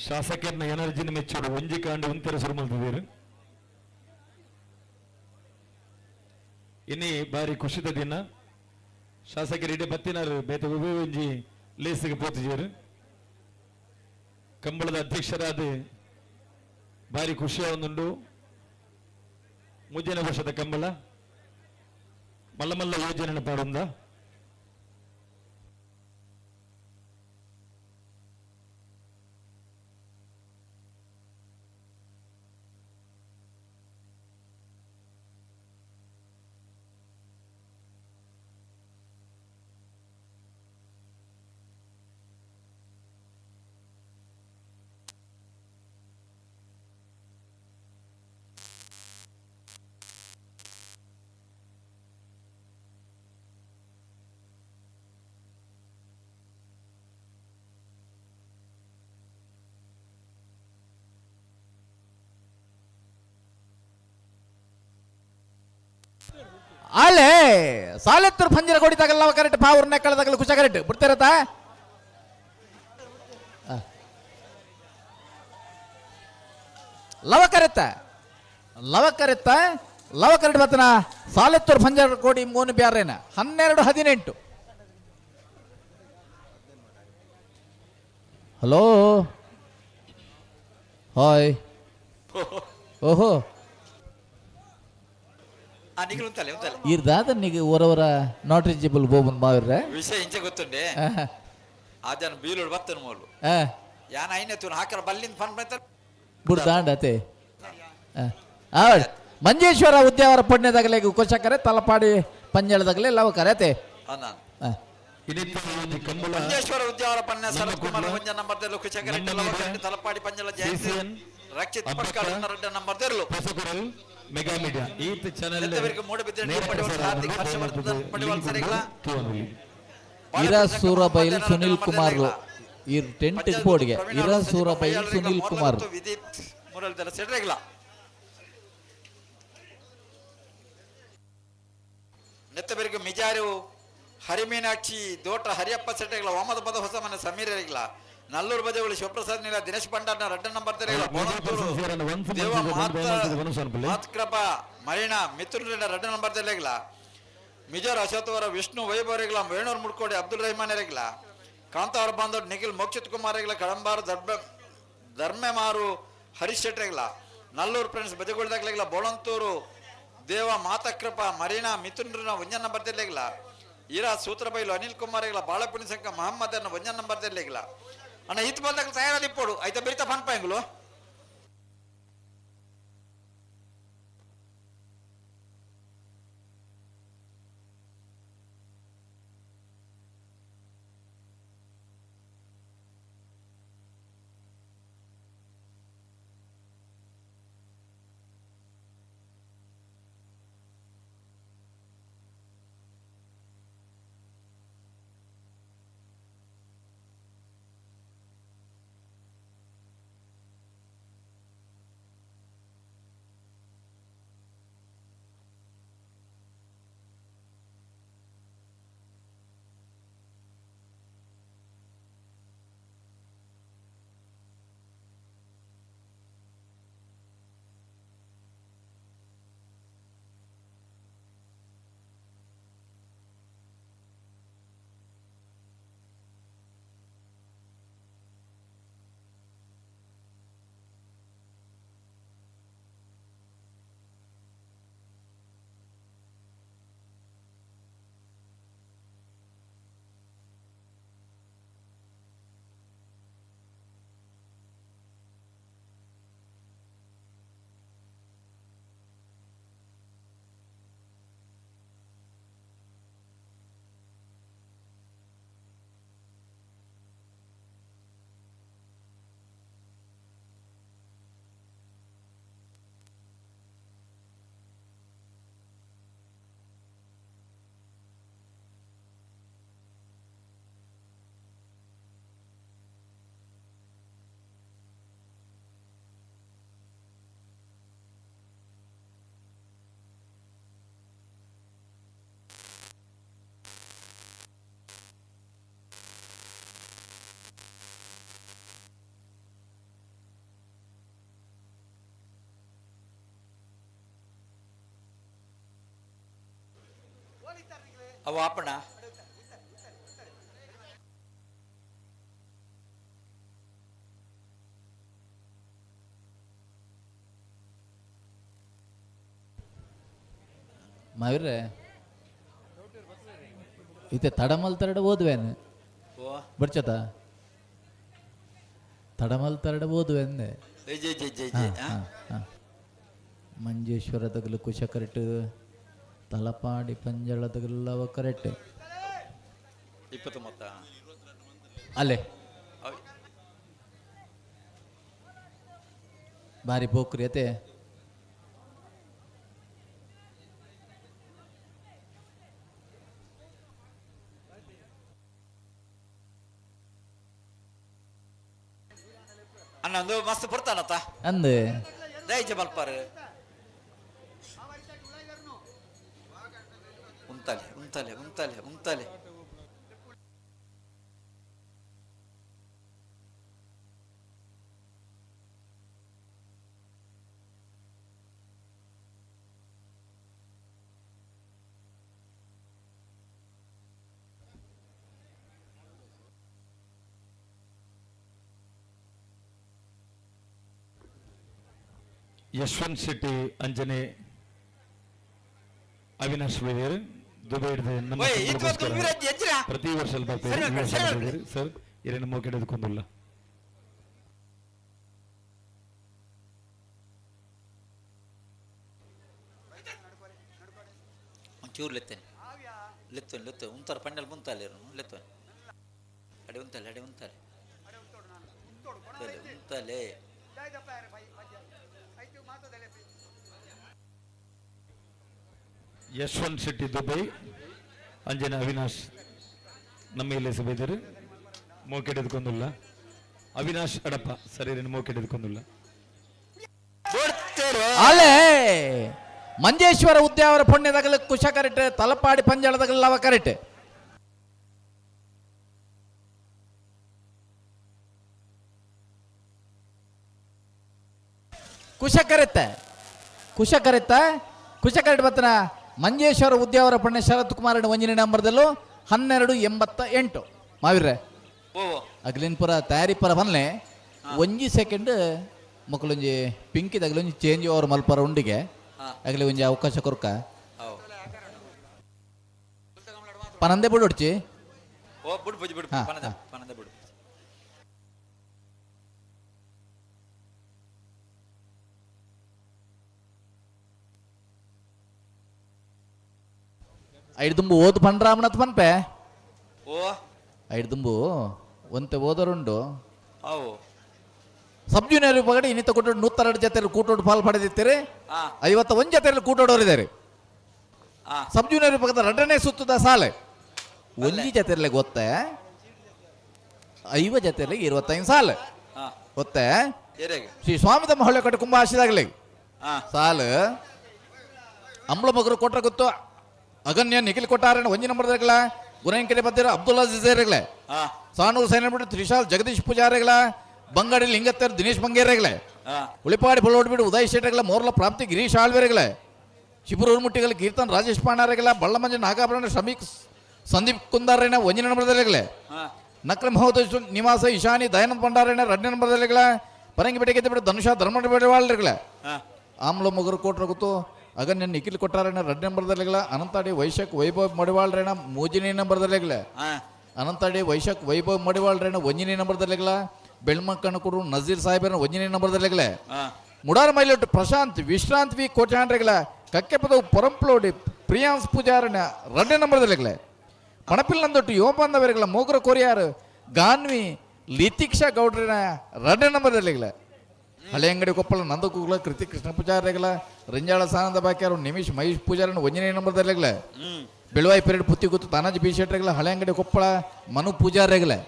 ಶಾಸಕರನ್ನ ಎನರ್ಜಿನ ಮೆಚ್ಚೋಡು ಒಂಜಿ ಕಾಂಡ ಉಂತೆರ ಶುರು ಮಲ್ತಿದ್ದೀರು. ಇನ್ನಿ ಬಾರಿ ಖುಷಿದ ದಿನ. ಶಾಸಕರು ಇಡೀ ಬತ್ತಿನಾರು ಬೇತೆ ಒಂಜಿ ಲೇಸಿಗೆ ಪೋತಿಜೇರು. ಕಂಬಳದ ಅಧ್ಯಕ್ಷರಾದ ಬಾರಿ ಖುಷಿಯ ಒಂದುಂಡು. ಮುಜ್ಜನ ವರ್ಷದ ಕಂಬಳ ಮಲ್ಲ ಮಲ್ಲ ಯೋಜನೆ ಪಾಡುಂದ. ಅಲ್ಲೇ ಸಾಲೆತ್ತೂರು ಪಂಜರ ಕೊಡಿ ತಗಲ್ಲ ಕರೆಕ್ಟ್ ಪಾವೂರ್ ನೆಕ್ಕಳ ತಗಲ ಕುಶ ಕರೆಕ್ಟ್ ಬಿಡ್ತಿರತ್ತ. ಲವ ಕರೆತ್ತ ಲವ ಕರೆತ್ತ ಲವ ಕರೆಕ್ಟ್ ಬತ್ತನ ಸಾಲೆತ್ತೂರು ಪಂಜರ ಕೋಡಿ ಮೂನು ಬ್ಯಾರೇನ 12 18. ಹಲೋ ಹಾಯ್ ಓಹೋ ಇರ್ದಾದ ನಿಗೆ ಹೊರವರ not eligible ಬೋಬನ್ ಮಾವಿರ್ರೆ ವಿಷಯ ಇಂಚೆ ಗೊತ್ತುಂಡೆ ಆ ಜನ ಬೀಲೋಡು ಬತ್ತನ ಮೂಲು ಯಾನ ಐನೆ ತೂನು ಹಾಕರ ಬಲ್ಲಿಂದ ಫನ್ ಬರ್ತಾರೆ ಬುಡ್ದಾಂಡ ಅತೆ ಮಂಜೇಶ್ವರ ಉದ್ಯಾವರ ಪಡ್ನೆದಾಗಲೇ ಕೋಶಕರೆ ತಲಪಾಡಿ ಪಂಜಳದಾಗಲೇ ಲವ ಕರೆ ಅತೆ. ಮಂಜೇಶ್ವರ ಉದ್ಯಾವರ ಪನ್ನೆ ಶರತ್ ಕುಮಾರ್ ಒಂಜ ನಂಬರ್ ದೆಲ್ಲು ಕುಶಕರೆ ತಲಪಾಡಿ ಪಂಜಳ ಜಯಂತಿ ರಕ್ಷಿತ್ ಪಕ್ಕಡ ರಡ್ಡ ನಂಬರ್ ದೆಲ್ಲು ಮೆಗಾ ಮೀಡಿಯಾ ಈತ್ ಚಾನೆಲ್ ಇರಾ ಸೂರಬೈಲ್ ಸುನಿಲ್ ಕುಮಾರ್ ಈ ಟೆಂಟ್ ಬೋರ್ಡ್ಗೆ ಇರಾ ಸೂರಬೈಲ್ ಸುನಿಲ್ ಕುಮಾರ್. ಮುರಳೀಧರ ಸೆಡ್ರೆಗ್ಲ ನೆತ್ತಬೆರಿಗೆ ಮಿಜಾರು ಹರಿಮೀನಾಕ್ಷಿ ದೋಟ ಹರಿಯಪ್ಪ ಸೆಟ್ಟೆಗ್ಲ ವಾಮದ ಪದ ಹೊಸ ಮನೆ ಸಮೀರರಿಗ್ಲ ನಲ್ಲೂರು ಬಜೆಗಳು ಶಿವಪ್ರಸಾದ್ ನೀಲ ದಿನೇಶ್ ಭಂಡಾರ್ನ ರಡ್ಡ ನಂಬರ್ ದೇವ ಮಾತ್ಕೃಪ ಮರೀಣ ಮಿಥುನ್ ರಡ್ಡ ನಂಬರ್ ತೆರೆಗಿಲ್ಲ ಮಿಜೋರ್ ಅಶೋತ್ವರ ವಿಷ್ಣು ವೈಭವರಿಗ್ಲ ವೇಣೂರ್ ಮುಡ್ಕೋಡಿ ಅಬ್ದುಲ್ ರೆಹಮಾನ್ ಎರೆಗ್ಲ ಕಾಂತಾವರ ಬಾಂಧವ್ ನಿಖಿಲ್ ಮೋಕ್ಷಿತ್ ಕುಮಾರ್ ಎಗ್ಲ ಕಡಂಬಾರ್ ಧರ್ಮೆಮಾರು ಹರೀಶ್ ಶೆಟ್ರೆಗ್ಲ ನಲ್ಲೂರು ಫ್ರೆಂಡ್ಸ್ ಬಜೆಗೊಳ್ದಾಗ್ಲೆಗ್ಲ ಬೋಳಂತೂರು ದೇವ ಮಾತಕೃಪ ಮರೀನಾ ಮಿಥುನ್ ಒಂಜ ನಂಬರ್ ತೆರ್ಲೆಗ್ಲ ಈರಾ ಸೂತ್ರಬೈಲು ಅನಿಲ್ ಕುಮಾರ್ ಎಗ್ಲ ಬಾಳಪುಣಿ ಸಂಕ ಮಹಮ್ಮದ್ ಅನ್ನ ಒಂಜ ನಂಬರ್ ತೆರ್ಲೆಗ್ಲ ಅಣ್ಣ ಈತ್ ಬಂದಾಗ ತಯಾರಲ್ಲಿ ಇಪ್ಪೋಡು ಐತ ಬೆರಿತ ಪನ್ಪಾಯಂಗುಲು. ಅವು ಆಪಣ ಮಾವಿರ್ರೆ ಇತ್ತೆ ತಡಮಲ್ ತರಡ ಓದುವೇನು ಬರ್ಚತ ತಡಮಲ್ ತರಡ ಓದುವೆಂದೆ. ಮಂಜೇಶ್ವರ ತಗಲು ಕುಶ ಕರೆಕ್ಟ್, ತಲಪಾಡಿ ಪಂಜಳ ತಗಲವ ಕರೆಕ್ಟ್. ಅಲ್ಲೇ ಬಾರಿ ಪೋಕ್ರಿ ಅತೆ. ಅಣ್ಣ ಒಂದು ಮಸ್ತ್ ಪುರ್ತಾನತ್ತ ಅಂದೆ ದಯಚ ಬಲ್ಪಾರು ಉಂತಲೆ ಉಂತಲೆ ಉಂತಲೆ ಉಂತಲೆ. ಯಶವಂತ್ ಶೆಟ್ಟಿ ಅಂಜನೆ ಅವಿನಾಶ್ ಬೈದೇರು ದುಬೈಡ್ದು ನಮ್ಮ ಪ್ರತಿ ವರ್ಷ ಬರ್ತಾರೆ ಸರ್. ಇರೇನು ಮೋಕೆಡೆದುಕೊಂದುಲ್ಲ. ಒಂಚೂರು ಲೆತ್ತೇನೆ ಲೆತ್ತೋನ್ ಲೆತ್ತೋ ಉಂತಾರ ಪಂಡಲ್ ಮುಂತಾಲೆ ಲೆತ್ತೋನ್ ಅಡೆ ಉಂತಲೆ ಅಡೆ ಉಂತಲೆ ಉಂತಲೆ. ಯಶವಂತ್ ಶೆಟ್ಟಿ ದುಬೈ ಅಂಜನೆ ಅವಿನಾಶ್ ನಮ್ಮ ಇಲ್ಲಿ ಸಭೆದರು ಮೋಕೆಡೆದುಕೊಂದುಲ್ಲ. ಅವಿನಾಶ್ ಅಡಪ್ಪ ಸರಿ ಮೋಕೆಡೆದುಕೊಂದುಲ್ಲ. ಅಲೆ ಮಂಜೇಶ್ವರ ಉದ್ಯಾವರ ಪುಣ್ಯದಗಲ ಕುಶ ಕರೆಕ್ಟ್, ತಲಪಾಡಿ ಪಂಜಳದಗಲ ಅವ ಕರೆಕ್ಟ್. ಕುಶ ಕರೆತ್ತ ಕುಶ ಕರೆತ್ತ ಕುಶ ಕರೆಕ್ಟ್ ಬತ್ತನ ಮಂಜೇಶ್ವರ ಉದ್ಯಾವರ ಪುಣ್ಯ ಶರತ್ ಕುಮಾರ್ ಒಂಜಿನ ನಂಬರ್ದಲ್ಲೂ 1288 ಮಾವಿರ್ರೆ ಅಗ್ಲಿನ್ಪುರ ತಯಾರಿ ಪರ ಬನ್ಲೆ ಒಂಜಿ ಸೆಕೆಂಡ್ ಮಕ್ಕಳೊಂಜಿ ಪಿಂಕಿದ ಅಗಲೊಂಜಿ ಚೇಂಜ್ ಓವರ್ ಮಲ್ಪರ ಉಂಡಿಗೆ ಅಗಲಿ ಒಂಜಿ ಅವಕಾಶ ಕೊರ್ಕ ಪನಂದೆ ಬಿಡು. ಐದು ಓದು ಪಂಡ್ರಾಮನತ್ ಪನ್ಪೆ ಓ ಐದು ಒಂತೆ ಓದರುಂಡು. ಸಬ್ ಜೂನಿಯರ್ ವಿಭಾಗಡೆ ಇನ್ನಿತ ಕೊಟ್ಟು 102 ಜೊತೆಯಲ್ಲಿ ಕೂಟೋಡು ಪಾಲ್ ಪಡೆದಿದ್ದೀರಿ, 51 ಜೊತೆಯಲ್ಲಿ ಕೂಟೋಡೋರಿದ್ದಾರೆ. ಸಬ್ ಜೂನಿಯರ್ ವಿಭಾಗದ ಎರಡನೇ ಸುತ್ತದ ಸಾಲೆ ಒಂಜಿ ಜೊತೆಯಲ್ಲಿ ಗೊತ್ತೆ 50 ಜೊತೆಯಲ್ಲಿ 25 ಸಾಲೆ ಗೊತ್ತೆ. ಶ್ರೀ ಸ್ವಾಮಿ ತಮ್ಮ ಹೊಳ್ಳೆಕಟ್ಟೆ ಕುಂಭ ಆಶಿದಾಗಲಿ ಸಾಲು ಅಂಬ್ಲ ಮಗರು ಕೊಟ್ರ ಗೊತ್ತು ಅಗನ್ಯ ನಿಖಿಲ್ ಕೊಟ್ಟಾರಣ ಒಂಜಿ ನಂಬರ್ದಾಗಲ ಗುರಂಕೆರೆ ಬತ್ತಿರ ಅಬ್ದುಲ್ ಅಜೀಜ್ ಸಾನೂರು ಸೈನ ಬಿಟ್ಟು ತ್ರಿಶಾಲ್ ಜಗದೀಶ್ ಪೂಜಾರಿಗಳ ಬಂಗಾಡಿ ಲಿಂಗತ್ತರ್ ದಿನೇಶ್ ಬಂಗೇರೆಗಳೇ ಉಳಿಪಾಡಿ ಬಿಡು ಉದಯ್ ಶೆಟ್ಟರ್ಗಳ ಮೋರ್ಲ ಪ್ರಾಪ್ತಿ ಗಿರೀಶ್ ಆಳ್ವೆರೆಗಳೇ ಶಿಬರೂರು ಮುಟ್ಟಿಗಳ ಕೀರ್ತನ್ ರಾಜೇಶ್ ಪಾಂಡಾರೆಗಳ ಬಳ್ಳಮಂಜ ನಾಗಾಭರಣ ಶಮೀಕ್ ಸಂದೀಪ್ ಕುಂದಾರೇನ ಒಂಜಿನ ನಂಬರ್ದಲ್ಲಿಗಳೇ ನಕ್ರ ಮಹೋದಯ ನಿವಾಸ ಇಶಾನಿ ದಯಾನಂದ ಭಂಡಾರೇನ ಎರಡನೇ ನಂಬರ್ದಲ್ಲಿಗಳ ಪರಂಗಿಪೇಟೆ ಬಿಟ್ಟು ಧನುಷ ಧರ್ಮ ಬೇಡವಾಳ್ರಿಗಳೇ ಆಮ್ಲ ಮೊಗರು ಕೋಟ್ರ ಗೊತ್ತು ಅಗನ್ಯ ನಿಖಿಲ್ ಕೊಟ್ಟಾರೇನ ಎರಡನೇ ನಂಬರ್ದಲ್ಲಿಗಳ ಅನಂತಾಡಿ ವೈಶಾಖ್ ವೈಭವ್ ಮಡಿವಾಳ್ರೇನ ಮೂಜಿನೇ ನಂಬರ್ದಲ್ಲಿಗಳ ಅನಂತಾಡಿ ವೈಶಾಖ್ ವೈಭವ್ ಮಡಿವಾಳ್ರೇನ ಒಂಜಿನೇ ನಂಬರ್ದಲ್ಲಿಗಳ ಬೆಳ್ಮಕ್ಕಣಕೂರು ನಜೀರ್ ಸಾಹೇಬರ ಒಂಜಿನೇ ನಂಬರ್ದಲ್ಲಿಗಳೇ ಮುಡಾರ ಮೈಲೊಟ್ಟು ಪ್ರಶಾಂತ್ ವಿಶ್ರಾಂತ್ ವಿ ಕೋಟ್ಯಾಂಡ್ರೆಗಳ ಕಕ್ಕೆಪದವು ಪೊರಂಪ್ಲೋಡಿ ಪ್ರಿಯಾಂಶ್ ಪೂಜಾರನ ಎರಡನೇ ನಂಬರ್ದಲ್ಲಿಗಳೇ ಮಣಪಿಲ್ ನಂದೊಟ್ಟು ಯುವ ಮೋಗ್ರ ಕೊರಿಯಾರು ಗಾನ್ವಿ ಲಿತಿಕ್ಷಾ ಗೌಡ್ರನ ಎರಡನೇ ನಂಬರ್ದಲ್ಲಿಗಳೇ ಹಳೆಯಂಗಡಿ ಕೊಪ್ಪಳ ನಂದಕುಗಳ ಕೃತಿ ಕೃಷ್ಣ ಪೂಜಾರಿಗಳ ರಂಜಾಳ ಸಾನಂದ ಬಾಕ್ಯಾರು ನಿಮಿಷ್ ಮಹೇಶ್ ಪೂಜಾರನ ಒಂಜನೇ ನಂಬರ್ದಲ್ಲಿಗಳೇ ಬೆಳುವಾಯಿ ಪೆರೇಡ್ ಪುತ್ತಿ ಗುತ್ತು ತಾನಾಜಿ ಬಿ ಶೆಟ್ಟರ್ಗಳ ಹಳೆಯಂಗಡಿ ಕೊಪ್ಪಳ ಮನು ಪೂಜಾರಿಗಳೇ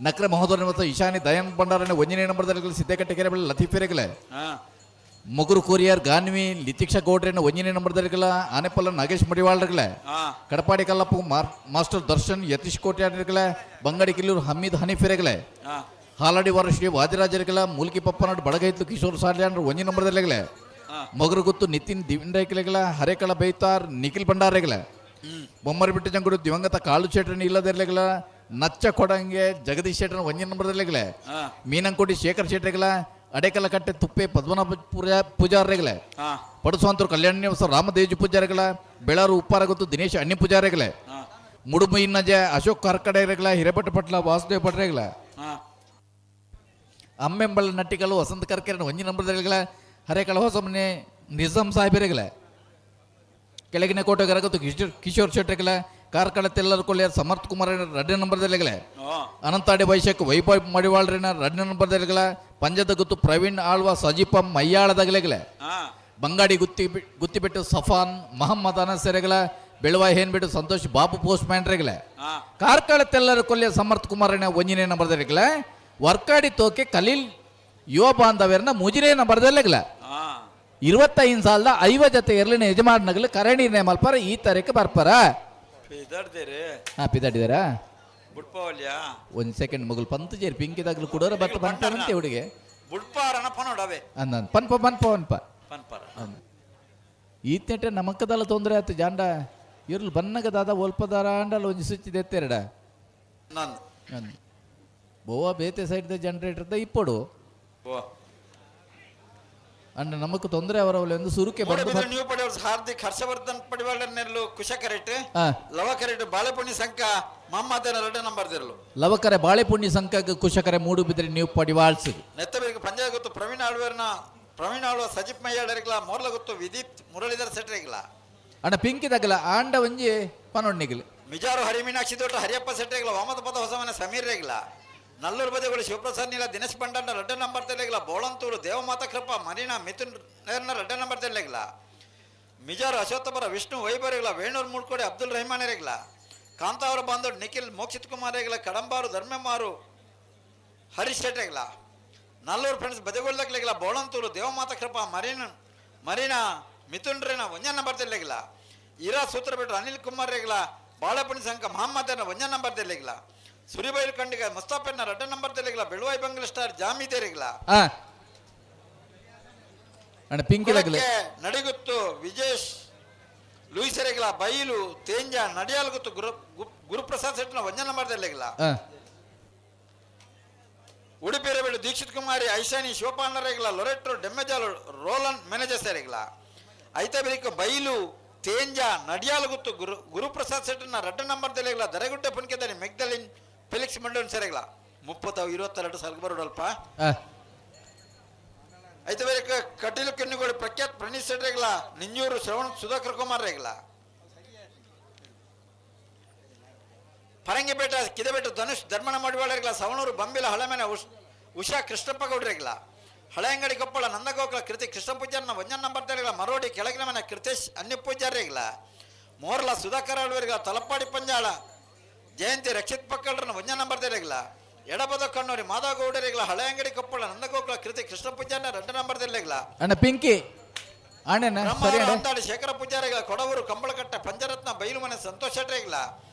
ನಕ್ರ ಮಹೋದರ ಮತ್ತು ಈಶಾನಿ ದಯಾನ್ ಭಂಡಾರನ ಒಂಜನೇ ನಂಬರ್ದಲ್ಲಿ ಸಿದ್ದಕಟ್ಟೆ ಕೆರೆ ಬಳಿ ಲತೀಫೆರೆಗಳೇ ಮೊಗರು ಕೋರಿಯಾರ್ ಗಾನ್ವಿ ಲಿತಿಕ್ಷಾ ಗೌಡ್ರೇನ ಒಂಜನೇ ನಂಬರ್ದಲ್ಲಿಗಳ ಆನೆಪಲ್ಲ ನಾಗೇಶ್ ಮಡಿವಾಳ್ರಗಳೇ ಕಡಪಾಡಿ ಕಲ್ಲಪ್ಪು ಮಾಸ್ಟರ್ ದರ್ಶನ್ ಯತೀಶ್ ಕೋಟ್ಯಾಡ್ರಗಳೇ ಬಂಗಾಡಿ ಕಿಲ್ಲೂರು ಹಮೀದ್ ಹನೀಫೆರೆಗಳೇ ಹಾಲಾಡಿ ವಾರ ಶ್ರೀ ವಾದಿರಾಜರಿಗಳ ಮೂಲ್ಕಿ ಪಪ್ಪನಾಡು ಬಡಗೈತ್ಲು ಕಿಶೋರ್ ಸಾಲ್ಯಾನ್ರು ಒಂಜಿ ನಂಬರ್ದಲ್ಲಿಗಳೇ ಮೊಗರುಗುತ್ತು ನಿತಿನ್ ದಿವಿಂಡೈಕ್ಲೆಗಳ ಹರೇಕಳ ಬೈತಾರ್ ನಿಖಿಲ್ ಭಂಡಾರೆಗಳೇ ಬೊಮ್ಮರಬಿಟ್ಟು ಜಂಗುಡು ದಿವಂಗತ ಕಾಳು ಶೆಟ್ರನ ಇಲ್ಲದಿರ್ಲಿಗಲ ನಚ್ಚ ಕೊಡಂಗೆ ಜಗದೀಶ್ ಶೆಟ್ರನ ಒಂಜಿ ನಂಬರ್ದರ್ಲಿಗಲೆ ಮೀನಂಕೋಟಿ ಶೇಖರ್ ಶೆಟ್ರಿಗಲ ಅಡೇಕಲ ಕಟ್ಟೆ ತುಪ್ಪೆ ಪದ್ಮನಾಭ ಪೂಜಾರಿಗಲೆ ಪಡುಸುವಂತರು ಕಲ್ಯಾಣ ನಿವಾಸ ರಾಮದೇಜು ಪೂಜಾರಿಗಳ ಬೆಳಾರು ಉಪ್ಪಾರ ಗೊತ್ತು ದಿನೇಶ್ ಅಣ್ಣಿ ಪೂಜಾರಿಗಲೆ ಮುಡುಮು ಇನ್ನಜೆ ಅಶೋಕ್ ಕಾರ್ಕಡೆಗಳ ಹಿರೇಪಟ್ಟ ಪಟ್ಲ ವಾಸುದೇವ ಪಟ್ರೆಗಳ ಅಮ್ಮೆಂಬಳ ನಟ್ಟಿಕಲ್ಲು ವಸಂತ ಕರ್ಕೆರನ ಒಂಜಿ ನಂಬರ್ದರ್ಲಿಗಲ ಹರೇಕಳ ಹೊಸಮನೆ ನಿಜಾಮ್ ಸಾಹೇಬರಿಗಲೆ ಕೆಳಗಿನ ಕೋಟೆಗರ ಗೊತ್ತು ಕಿಶೋರ್ ಕಿಶೋರ್ ಶೆಟ್ಟರ್ಗಲ ಕಾರ್ಕಳ ತೆಲ್ಲರ್ ಕೊಲ್ಯಾರ್ ಸಮರ್ಥ್ ಕುಮಾರ್ ರಡ್ಡ ನಂಬರ್ದಲ್ಲಿಗಲೆ ಅನಂತಾಡಿ ವೈಶಕ್ ವೈಭವ್ ಮಡಿವಾಳ್ರಿನ ರಡ್ಡ ನಂಬರ್ದಲ್ಲಿಗಲ ಪಂಜದ ಗುತ್ತು ಪ್ರವೀಣ್ ಆಳ್ವ ಸಜೀಪ ಮಯ್ಯಾಳದಗಲೆಗಲೆ ಬಂಗಾಡಿ ಗುತ್ತಿ ಗುತ್ತಿಬಿಟ್ಟು ಸಫಾನ್ ಮಹಮ್ಮದ್ ಅನಸೆರೆಗಲ ಬೆಳವಾಯಿ ಏನ್ಬಿಟ್ಟು ಸಂತೋಷ್ ಬಾಬು ಪೋಸ್ಟ್ ಮ್ಯಾನ್ ರೆಗಲೆ ಕಾರ್ಕಳ ತೆಲ್ಲರ ಕೊಲ್ಯ ಸಮರ್ಥ್ ಕುಮಾರನ ಒಂಜಿನೇ ನಂಬರ್ದಲ್ಲಿಗಲೆ ವರ್ಕಾಡಿ ತೋಕೆ ಖಲೀಲ್ ಯುವ ಬಾಂಧವ್ಯರನ್ನ ಮುಜಿನೇ ನಂಬರ್ದಲ್ಲಿಗಲ 25,050 ಜೊತೆ ಎರಲಿನ ಯಜಮಾನಗಳು ಕರೆ ನಿರ್ಣಯ ಮಲ್ಪಾರ ಈ ತಾರೀಕು ಬರ್ಪಾರ. ಹಾ ಪಿದಾಡಿದಾರಾ? ಒಂದ್ ಸೆಕೆಂಡ್ ಮಗಲ್ ಪಂತ ಜೇರಿ ಪಿಂಕಿದಾಗ್ಲು ಕುಡೋರ ಬತ್ತ ಬಂತಾರಂತೆ ಹುಡುಗೆ ಅಂದ ಪನ್ಪ ಪನ್ಪ ಪನ್ಪ ಈತನೆಟ್ಟ ನಮಕ್ಕದಲ್ಲ ತೊಂದರೆ ಆಯ್ತು ಜಾಂಡ ಇರ್ಲು ಬನ್ನಗ ದಾದ ಒಲ್ಪದಾರ ಅಂಡಲ್ಲ ಒಂಜಿ ಸ್ವಿಚ್ ದೆತ್ತೆರಡ ಬೋವಾ ಬೇತೆ ಸೈಡ್ ಜನರೇಟರ್ the ಇಪ್ಪಡು ಅಂಡ ನಮಕ್ ತೊಂದರೆ ಅವರವಲ್ಲ ಎಂದು ಸುರುಕೆ ಬಂದು ನೀವು ಪಡೆಯವರು ಹಾರ್ದಿಕ್ ಹರ್ಷವರ್ಧನ್ ಪಡಿವಾಳನೆಲ್ಲು ಕುಶ ಕರೆಟ್ ಲವ ಕರೆಟ್ ಬಾಳೆಪುಣ್ಯ ಸಂಕ ಮಮ್ಮದೇನ ಎರಡೇ ನಂಬರ್ ದಿರಲು ಲವಕರೆ ಬಾಳೆಪುಣ್ಯ ಸಂಕ ಕುಶಕರೆ ಮೂಡು ಬಿದ್ರೆ ನೀವು ಪಡಿವಾಳ್ಸು ನೆತ್ತಬೇರಿಗೆ ಪಂಜಾಬ್ ಗೊತ್ತು ಪ್ರವೀಣ್ ಆಳ್ವೇರ್ನ ಪ್ರವೀಣ್ ಆಳ್ವ ಸಜಿಪ್ ಮಯ್ಯಾಡರಿಗ್ಲ ಮೋರ್ಲ ಗೊತ್ತು ವಿದೀಪ್ ಮುರಳೀಧರ್ ಸೆಟ್ರಿಗ್ಲ ಅಣ್ಣ ಪಿಂಕಿದಾಗಲ ಆಂಡ ಒಂಜಿ ಪನೊಣ್ಣಿಗಲು ಮಿಜಾರು ಹರಿಮೀನಾಕ್ಷಿ ದೊಡ್ಡ ಹರಿಯಪ್ಪ ಸೆಟ್ರಿಗ್ಲ ವಾಮದ ಪದ ಹೊಸಮನೆ ಸಮೀರ್ ರೇಗ್ಲ ನಲ್ಲೂರು ಬದಿಗಳು ಶಿವಪ್ರಸಾದ್ ನೀಲ ದಿನೇಶ್ ಬಂಡಾರ ರಡ್ಡ ನಂಬರ್ ತೆಲೆಗಿಲ್ಲ ಬೋಳಂತೂರು ದೇವಮಾತಾ ಕೃಪಾ ಮರೀನಾ ಮಿಥುನ್ ನೇರ್ನ ರಡ್ಡ ನಂಬರ್ ತೆಲೆಗಿಲ್ಲ ಮಿಜಾರು ಅಶ್ವತ್ಥಪರ ವಿಷ್ಣು ವೈಭರಿಗಳ ವೇಣೂರು ಮೂಡ್ಕೋಡಿ ಅಬ್ದುಲ್ ರೆಹಮಾನ್ ರೇಗ್ಲ ಕಾಂತಾವರ ಬಾಂಧವ್ ನಿಖಿಲ್ ಮೋಕ್ಷಿತ್ ಕುಮಾರ್ ರೇಗ್ಲ ಕಡಂಬಾರು ಧರ್ಮಮಾರು ಹರೀಶ್ ಶೆಟ್ರೇಗ್ಲ ನಲ್ಲೂರು ಫ್ರೆಂಡ್ಸ್ ಬದಿಗೊಳ್ಳಕ್ಲೆಗಿಲ್ಲ ಬೋಳಂತೂರು ದೇವಮಾತಾ ಕೃಪಾ ಮರೀನಾ ಮಿಥುನ್ ರೇನ ಒಂಜ ನಂಬರ್ ತೆಲೆಗಿಲ್ಲ ಇರಾ ಸೂತ್ರ ಬಿಟ್ರು ಅನಿಲ್ ಕುಮಾರ್ ರೇಗ್ಲ ಬಾಳೆಪಣಿ ಸಂಘ ಮಹಮ್ಮದ್ ಒಂಜ ನಂಬರ್ ತೆಲೆಗಿಲ್ಲ ಸುರಿಬೈಲ್ ಖಂಡಿಗ ಮುಸ್ತಾಫೆನ್ನ ರಡ್ಡ ನಂಬರ್ ತೆಲೆಗಿಲ್ಲ ಬೆಳುವಾಯಿ ಬಂಗ್ಲ ಸ್ಟಾರ್ ಜಾಮೀದೇರಿಗಿಲ್ಲ ಅಣ್ಣ ಪಿಂಕಿದಾಗಲ ನಡಿಗುತ್ತು ವಿಜೇಶ್ ಲೂಯಿಸರೆಗಿಲ್ಲ ಬೈಲು ತೇಂಜ ನಡಿಯಾಲ್ಗುತ್ತು ಗುರುಪ್ರಸಾದ್ ಸೆಟ್ನ ಒಂಜ ನಂಬರ್ ತೆಲೆಗಿಲ್ಲ ಉಡುಪಿ ರೇಬೇಡು ದೀಕ್ಷಿತ್ ಕುಮಾರಿ ಐಶಾನಿ ಶಿವಪಾಂಡರೇಗಿಲ್ಲ ಲೊರೆಟ್ರು ಡೆಮ್ಮೆಜಾಲು ರೋಲನ್ ಮ್ಯಾನೇಜರ್ ಸರಿಗಿಲ್ಲ ಐತಬೆರಿಕ ಬೈಲು ತೇಂಜ ನಡಿಯಾಲಗುತ್ತು ಗುರುಪ್ರಸಾದ್ ಸೆಟ್ನ ರಡ್ಡ ನಂಬರ್ ತೆಲೆಗಿಲ್ಲ ದರಗುಡ್ಡೆ ಪುನ್ಕೆದಾನಿ ಮೆಗ್ದಲಿನ್ ಫೆಲಿಕ್ಸ್ ಮಂಡೋನ್ ಸರಿಗಿಲ್ಲ 30 22 ಸಾಲ್ಗೆ ಬರೋಡಲ್ಪ ಐತೆ ಬೇರೆ ಕಟೀಲು ಕೆನ್ನುಗಳು ಪ್ರಖ್ಯಾತ್ ಪ್ರಣೀತ್ ಶೆಟ್ರಿಗಿಲ್ಲ ನಿಂಜೂರು ಶ್ರವಣ್ ಸುಧಾಕರ್ ಕುಮಾರ್ ರೇಗಿಲ್ಲ ಪರಂಗಿಪೇಟ ಕಿದೆಬೆಟ್ಟು ಧನುಷ್ ಧರ್ಮಣ ಮಡಿವಾಳರಿಗಿಲ್ಲ ಸವಣೂರು ಬಂಬಿಲ ಹಳೆಮನೆ ಉಷಾ ಕೃಷ್ಣಪ್ಪ ಗೌಡ್ರಿಗಿಲ್ಲ ಹಳೆಯಂಗಡಿ ಕೊಪ್ಪಳ ನಂದಗೋಕುಲ ಕೃತಿ ಕೃಷ್ಣ ಪೂಜಾರನ ಒಂಜನ್ ನಂಬರ್ ತೆರಗಿಲ್ಲ ಮರೋಡಿ ಕೆಳಗಿನ ಮನೆ ಕೃತೇಶ್ ಅನ್ಯ ಪೂಜಾರಿಗಿಲ್ಲ ಮೋರ್ಲ ಸುಧಾಕರ್ ಆಳ್ವರಿಗಿಲ್ಲ ತಲಪಾಡಿ ಪಂಜಾಳ ಜಯಂತಿ ರಕ್ಷಿತ್ ಪಕ್ಕಳ್ರನ್ನ ಒಂಜ ನಂಬರ್ ತೆರಗಿಲ್ಲ ಎಡಬದ ಕಣ್ಣೂರಿ ಮಾಧವ ಹಳೆಯಂಗಡಿ ಕೊಪ್ಪಳ ನಂದಗೋಕುಲ ಕೃತಿ ಕೃಷ್ಣ ಪೂಜಾರನ 2 ನಂಬರ್ ತೆರಗಿಲ್ಲ ಅಣ್ಣ ಪಿಂಕಿ ಅಣ್ಣನ ಸರಿ ಅಣ್ಣ ಅಂತಾಡಿ ಶೇಖರ ಪೂಜಾರಿಗಳ ಕೊಡವೂರು ಕಂಬಳಕಟ್ಟ ಪಂಚರತ್ನ ಬೈಲುಮನೆ ಸಂತೋಷ್ ಶೆಟ್ಟರಿಗಳ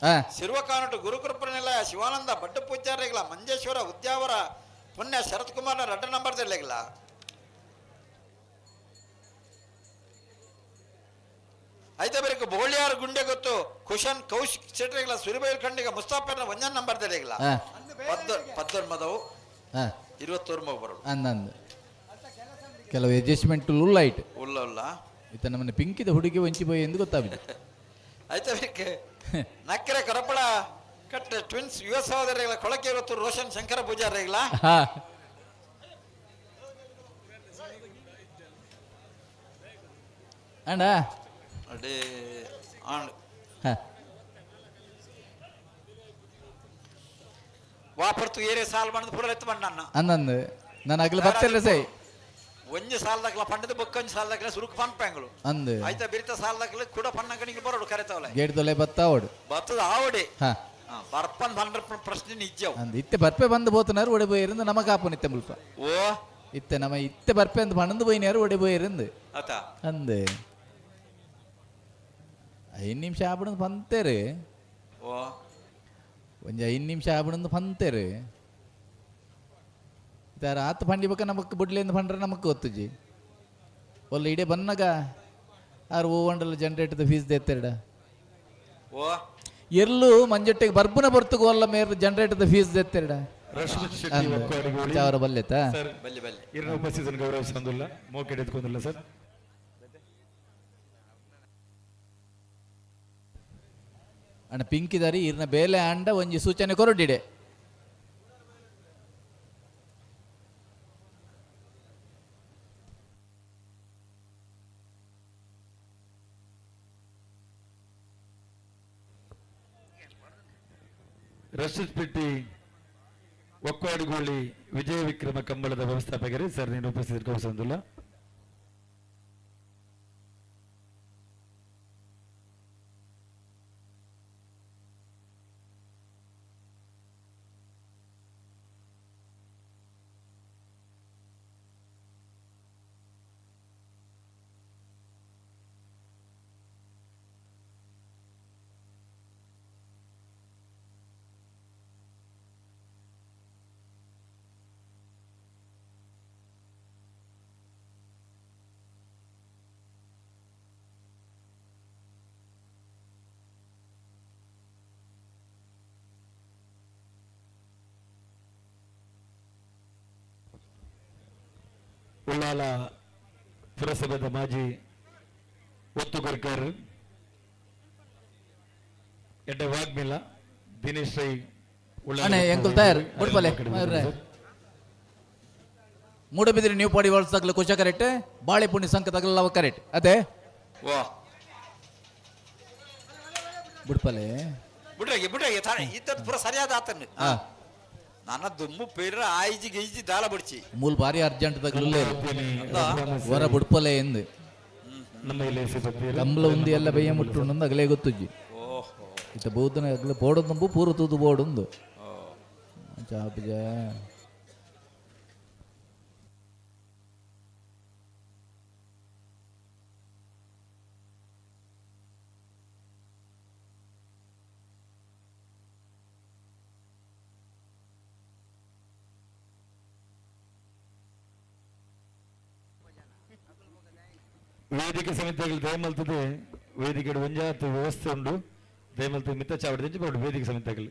ಸಿರುವಕಾನಟು ಗುರುಕೃಪ ನಿಲಯ ಶಿವಾನಂದ ಭಟ್ಟ ಪೂಜಾರಿಗಳ ಮಂಜೇಶ್ವರ ಉದ್ಯಾವರ ಪುಣ್ಯ ಶರತ್ ಕುಮಾರ್ನ 2 ನಂಬರ್ ತೆರಗಿಲ್ಲ ಐತೆ ಬೇರೆ ಬೋಳಿಯಾರ್ ಗುಂಡೆ ಗೊತ್ತು ಕುಶನ್ ಕೌಶಿಕ್ ಶೆಟ್ಟರಿಗಳ ಸುರಿಬೈಲ್ ಖಂಡಿಗ ಮುಸ್ತಾಫರ್ನ ಒಂಜನ್ ನಂಬರ್ ತೆರಗಿಲ್ಲ 19 21 ಬರೋದು ಅಂದಂದು ಕೆಲವು ಅಡ್ಜಸ್ಟ್ಮೆಂಟ್ ಉಲ್ಲ ಐಟ್ ಉಲ್ಲ ಉಲ್ಲ ಇತ್ತ ನಮ್ಮನೆ ಪಿಂಕಿದ ಹುಡುಗಿ ವಂಚಿ ಪೋಯಿ ಎಂದು ಗೊತ್ತಾಗಿದೆ ಐತೆ ಬೇಕೆ ನಕ್ಕರೆ ಕರಪಳ ಕಟ್ಟೆ ಟ್ವಿನ್ಸ್ ಯುವ ಸಹೋದರಿಗಳ ಕೊಳಕೆ ಇವತ್ತು ರೋಷನ್ ಶಂಕರ ಪೂಜಾರಿಗಳ ಅಣ್ಣ ಅಡೇ ಆಂಡ್ ವಾಪರ್ತು ಏರೆ ಸಾಲ್ ಬಂದು ಪೂರ ಎತ್ತು ಬಂಡ ಅಣ್ಣ ಅಂದಂದು ನಾನು ಅಗಲ ಬರ್ತಿಲ್ಲ ಸೈ ಒಂಜಿ ಸಾಲದಾಕ್ಲ ಪಂಡದ ಬೊಕ್ಕ ಒಂಜಿ ಸಾಲದಾಕ್ಲ ಸುರುಕು ಪನ್ಪೆಂಗಳು ಅಂದು ಆಯ್ತಾ ಬಿರಿತ ಸಾಲದಾಕ್ಲ ಕೂಡ ಪಣ್ಣಂಕ ನಿಂಗೆ ಬರೋಡು ಕರೆತಾವಲೆ ಗೇಟ್ ದೊಲೆ ಬತ್ತ ಓಡು ಬತ್ತದ ಆವಡೆ ಹಾ ಬರ್ಪನ್ ಬಂದ್ರ ಪ್ರಶ್ನೆ ನಿಜವು ಅಂದು ಇತ್ತೆ ಬರ್ಪೆ ಬಂದು போத்துனாரு ஓடி போயிருந்து நமக்கு ஆப்பு நித்த முல்ப ಓ ಇತ್ತೆ ನಮ್ಮ ಇತ್ತೆ ಬರ್ಪೆ ಅಂತ பணந்து போயினாரு ஓடி போயிருந்து ಆತ ಅಂದು 5 ನಿಮಿಷ ಆಪಣಂದು ಪಂತೇರು ಓ ಒಂಜಿ 5 ನಿಮಿಷ ಆಪಣಂದು ಪಂತೇರು ಇದಾರ ಆತ ಪಂಡಿ ಬಕ್ಕ ನಮಕ್ ಬುಡ್ಲೆಂದು ಪಂಡ್ರೆ ನಮಕ್ ಗೊತ್ತುಜಿ ಒಲ್ಲ ಇಡೇ ಬನ್ನಗ ಆರು ಓ వండల ಜನರೇಟರ್ ಫೀಸ್ ದೇತ್ತೆರಡ ಓ ಎರ್ಲು ಮಂಜೊಟ್ಟಿಗೆ ಬರ್ಬುನ ಬರ್ತುಗು ಅಲ್ಲ ಮೇರ್ ಜನರೇಟರ್ ಫೀಸ್ ದೆತ್ತೆರಡ. ರಶ್ಮಿತ್ ಶೆಟ್ಟಿ ಒಕ್ವಾಡಿಗೋಳಿ. ಅವರ ಬಲ್ಲೆತಾ? ಸರ್, ಬಲ್ಲೆ ಬಲ್ಲೆ. ಇರನ ಉಪಸ್ಥಿತನ ಗೌರವಿಸೊಂದುಲ್ಲ, ಮೋಕೆಡ್ ಎತ್ಕೊಂದುಲ್ಲ ಸರ್. ಅಣ್ಣ ಪಿಂಕಿದಾರಿ ಇರ್ನ ಬೇಲೆ ಅಂಡ ಒಂಜಿ ಸೂಚನೆ ಕೊರಡಿಡೆ. ರಶೀದ್ ಪೆಟ್ಟಿ ಒಕ್ವಾಡಿಗೋಳಿ ವಿಜಯ ವಿಕ್ರಮ ಕಂಬಳದ ವ್ಯವಸ್ಥಾಪಕರೇ ಸರ್, ನೀನು ಉಪಸ್ಥಿತರು ಗೌರವಿಸೊಂದುಲ್ಲ. ಉಳ್ಳಾಲ ಪುರಸಭೆದ ಮಾಜಿ ಒತ್ತುಗರ್ಕರ್ ಎಡ್ಡೆ ವಾಗ್ಮಿಲ್ಲ ದಿನೇಶ್ ರೈ ಉಳ್ಳಾಲ. ಅಣ್ಣೆ ಎಂಕುಲ್ ತಯಾರು ಬುಡ್ಪಲೆ ಮಾರ್ರೆ. ಮೂಡಬಿದಿರೆ ನ್ಯೂ ಪಾಡಿ ವಾಳ್ಸಾಗ್ಲ ಕುಶ ಕರೆಕ್ಟ್, ಬಾಳೆಪುಣಿ ಸಂಕ ತಗಲವ ಕರೆಕ್ಟ್ ಅದೇ. ವಾ ಬುಡ್ಪಲೆ ಬಿಡ್ರಾಗೆ ಬಿಡ್ರಾಗೆ ತಾನೆ ಇತ್ತದ್ದು ಪೂರ ಸರಿಯಾದ ಆತನು. ನನ್ನ ದುಮ್ಮು ಪೇರ ಆಯ್ಜಿ ಗಿಜ್ಜಿ ದಾಲ ಬಿಡ್ಚಿ. ಮೂಲ್ ಬಾರಿ ಅರ್ಜೆಂಟ್ ತಗಲುಲ್ಲೆ ವರ ಬುಡ್ಪಲೆ ಎಂದು. ನಮ್ಮ ಇಲ್ಲಿ ಸಿಬ್ಬಂದಿ ಕಂಬಳ ಉಂದು ಎಲ್ಲ ಬೇಯ ಮುಟ್ಟುಂಡು ಅಗಲೇ ಗೊತ್ತುಜ್ಜಿ. ಓಹೋ. ಇತ್ತ ಬೌದ್ಧನ ಅಗಲೆ ಬೋಡೊಂದು ಪೂರ ತೂದು ಬೋಡೊಂದು ಚಾಪುಜ. ವೇದಿಕೆ ಸಮಿತಿಗಳು ದಯಮಲ್ತದೆ ವೇದಿಕೆ ಒಂಜಾತ ವ್ಯವಸ್ಥೆ ಉಂಡು ದಯಮಲ್ತದೆ ಮಿತ್ತ ಚಾವಡಿ ಬೋಡು ವೇದಿಕೆ ಸಮಿತಿಗಳು.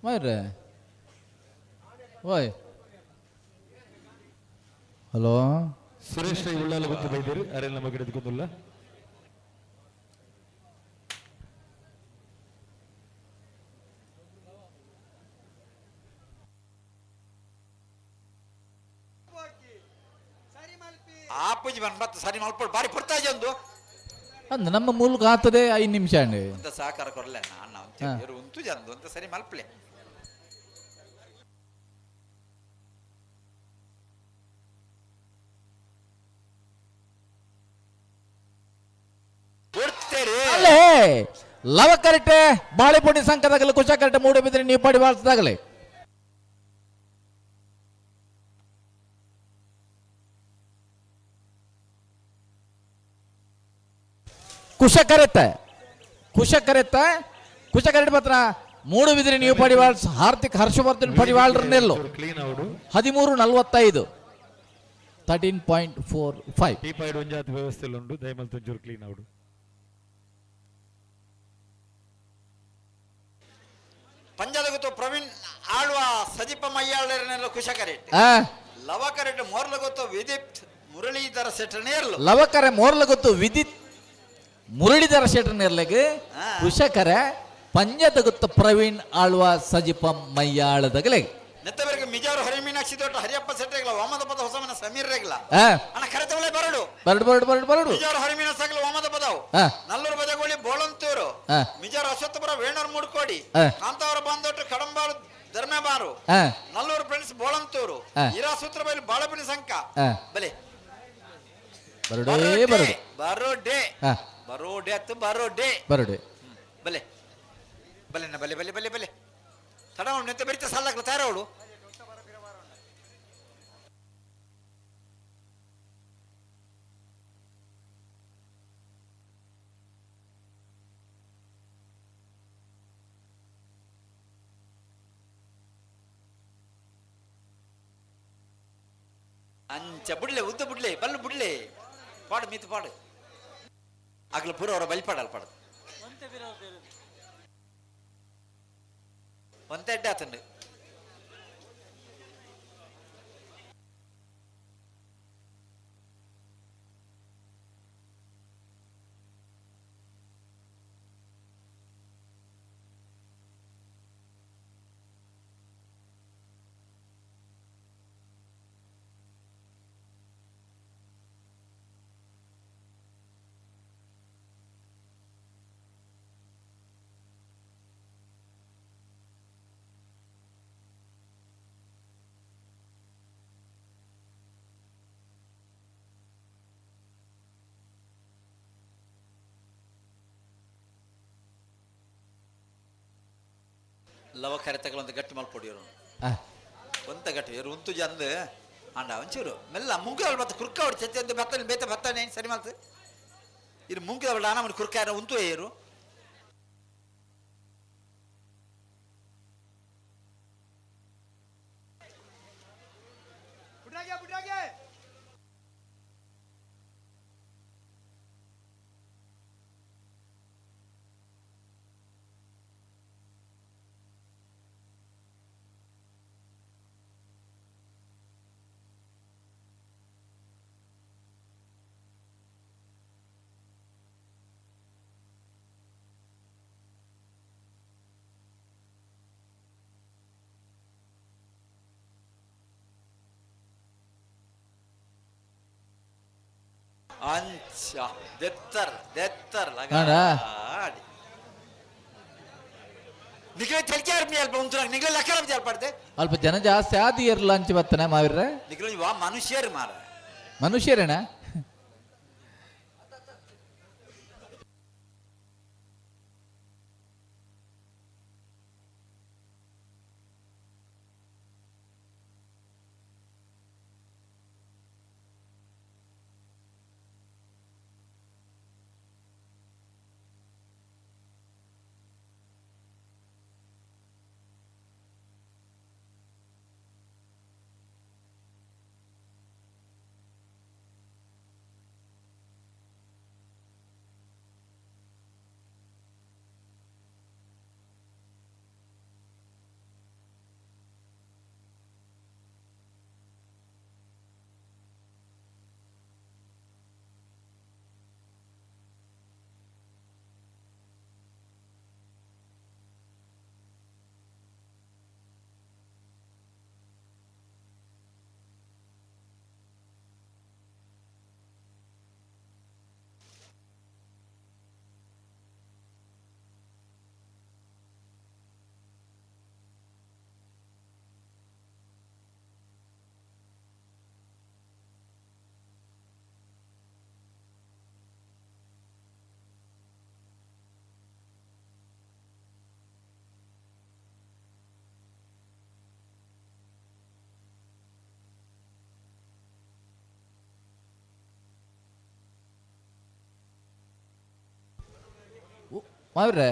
ಮಾರ್ರೆ ಓಯ್ ಹಲೋ ಸುರೇಶ್ ರೈ ಉಳ್ಳಾಲ ಗೊತ್ತು ಬೈದಿರಿ ಅರೆಲ್ಲ ನಮಗೆ ಹಿಡಿದುಕೊಂಡಿಲ್ಲ. ಆಪುಜಿ ಬನ್ ಬತ್ತ ಸರಿ ಮಲ್ಪಡ್ ಬಾರಿ ಪುರ್ತಾಜಿ ಒಂದು. ಅಂದ್ ನಮ್ಮ ಮೂಲಕ ಆತದೆ 5 ನಿಮಿಷ ಅಂడి. ಅಂತ ಸಹಕಾರ ಕೊರಲೆ ಅಣ್ಣ. ಒಂಚೂರು ಉಂತು ಜಂದು ಅಂತ ಸರಿ ಮಲ್ಪಲೆ. ಅಲ್ಲೇ ಲವ ಕರೆಕ್ಟೆ ಬಾಳೆಪೊಡಿ ಸಂಕದಾಗಲಿ ಕುಶ ಕರೆಕ್ಟ್ ಮೂಡೆ ಬಿದ್ದರೆ ನೀವು ಪಡಿ ಬಾಳ್ಸದಾಗಲಿ. ಕುಶ ಕರೆತ್ತ ಕುಶ ಕರೆತ್ತ ಕುಶ ಕರೆಕ್ಟ್ ಮಾತ್ರ ಮೂಡುಬಿದಿರೆ ನೀವು ಪಡಿವಾಳ್ ಹಾರ್ದಿಕ್ ಹರ್ಷವರ್ಧನ್ ಪಡಿವಾಳ್ರ ನೆಲ್ಲು ಕ್ಲೀನ್ ಅವಡು 13:45 13.45. ಟೀಪಾಯ್ಡ್ ಒಂಜಾತ ವ್ಯವಸ್ಥೆ ಉಂಡು ದಯಮಲ್ ತುಂಚೂರು ಕ್ಲೀನ್ ಅವಡು. ಪಂಜಾದ ಗೊತ್ತು ಪ್ರವೀಣ್ ಆಳ್ವ ಸಜಿಪ ಮಯ್ಯಾಳರನ್ನೆಲ್ಲ ಕುಶ ಕರೆಕ್ಟ್. ಲವ ಕರೆಕ್ಟ್ ಮೋರ್ಲ ಗೊತ್ತು ವಿದಿತ್ ಮುರಳೀಧರ ಸೆಟ್ಟನೇರ್ಲು. ಲವಕರೆ ಮೋರ್ಲ ಗೊತ್ತು ವಿದಿತ್ ಮುರಳೀಧರ ಶೆಟ್ಟನೇರ್ಲೆಗ್ ಕುಶಕರೆ ಪಂಜದ ಗೊತ್ತು ಪ್ರವೀಣ್ ಆಳ್ವ ಸಜಿಪ ಮಯ್ಯಾಳದಗಲೆ. ನೆತ್ತವರೆಗೆ ಮಿಜಾರು ಹರಿಮೀನಾಕ್ಷಿ ದೊಡ್ಡ ಹರಿಯಪ್ಪ ಸೆಟ್ಟೆಗ್ಲ ವಾಮದ ಪದ ಹೊಸಮನ ಸಮೀರ್ ರೆಗ್ಲ. ಅಣ್ಣ ಕರೆತವಳೆ ಬರಡು ಬರಡು ಬರಡು ಬರಡು ಬರಡು. ಮಿಜಾರು ಹರಿಮೀನ ಸಾಗಲ ವಾಮದ ಪದವು ನಲ್ಲೂರು ಬದಗೋಳಿ ಬೋಳಂತೂರು ಮಿಜಾರು ಅಶ್ವತ್ಥಪುರ ವೇಣೂರು ಮೂಡ್ಕೋಡಿ ಕಾಂತಾವರ ಬಾಂದೋಟು ಕಡಂಬಾರು ಧರ್ಮೇಬಾರು ನಲ್ಲೂರು ಫ್ರೆಂಡ್ಸ್ ಬೋಳಂತೂರು ಇರಾ ಸೂತ್ರಬೈಲು ಬಾಳಪಿನ ಸಂಕ ಬಲೆ ಬರಡೇ ಬರಡು ಬರೋಡೆ ಬರೋಡೆ ಅತ್ತು ಬರೋಡೆ ಬರಡೆ ಬಲೆ ಬಲೆ ಬಲೆ ಬಲೆ ಬಲೆ ಬಲೆ ತಡ ನೆತ್ತ ಬೆರಿತ ಸಲ್ಲಕ್ಲ ತಯಾರವಳು. ಅಂಚ ಬುಡ್ಲೆ ಉದ್ದ ಬುಡ್ಲೆ ಬಲ್ಲು ಬುಡ್ಲೆ ಪಾಡು ಮೀತು ಪಾಡು ಅಗಲ ಪೂರ ಅವರ ಬಲಿಪಾಡಲ್ ಪಾಡು ಒಂತೆ ಎಡ್ಡೆ ಆತಂಡು. ಲವ ಕರೆತಗಳ ಗಟ್ಟಿ ಮಲ್ಪೊಡಿಯರು ಒಂತ ಗಟ್ಟಿ ಇವರು ಉಂತು ಜಂದು ಅಂಡ ಒಂಚೂರು ಮೆಲ್ಲ ಮುಂಗಿದವಳು ಮತ್ತೆ ಕುರ್ಕ ಹೊಡಿ ಚಚ್ಚೆ ಭತ್ತ ಬೇತ ಭತ್ತ ಸರಿ ಮಲ್ತು ಇರು ಮುಂಗಿದವಳು ಆನ ಕುರ್ಕ ಉಂತು ಏರು. ಅಂಚ ದೆತ್ತರ್ ದೆತ್ತರ್ ಲಗ. ನಿಗಲೆ ತೆಲ್ಕೆ ಆರ್ಮಿ ಅಲ್ಪ ಉಂಟು ನಿಗಲೆ ಲಕ್ಕರ ಜಾಲ್ಪಡ್ದೆ ಅಲ್ಪ ಜನ ಜಾಸ್ತಿ ಆದಿ ಇರ್ಲ ಅಂಚಿ ಬತ್ತನೆ ಮಾವಿರ್ರೆ. ನಿಗಲೆ ವಾ ಮನುಷ್ಯರು ಮಾರ. ಮನುಷ್ಯರೇನ? ಮಾವಿರ್ರೆ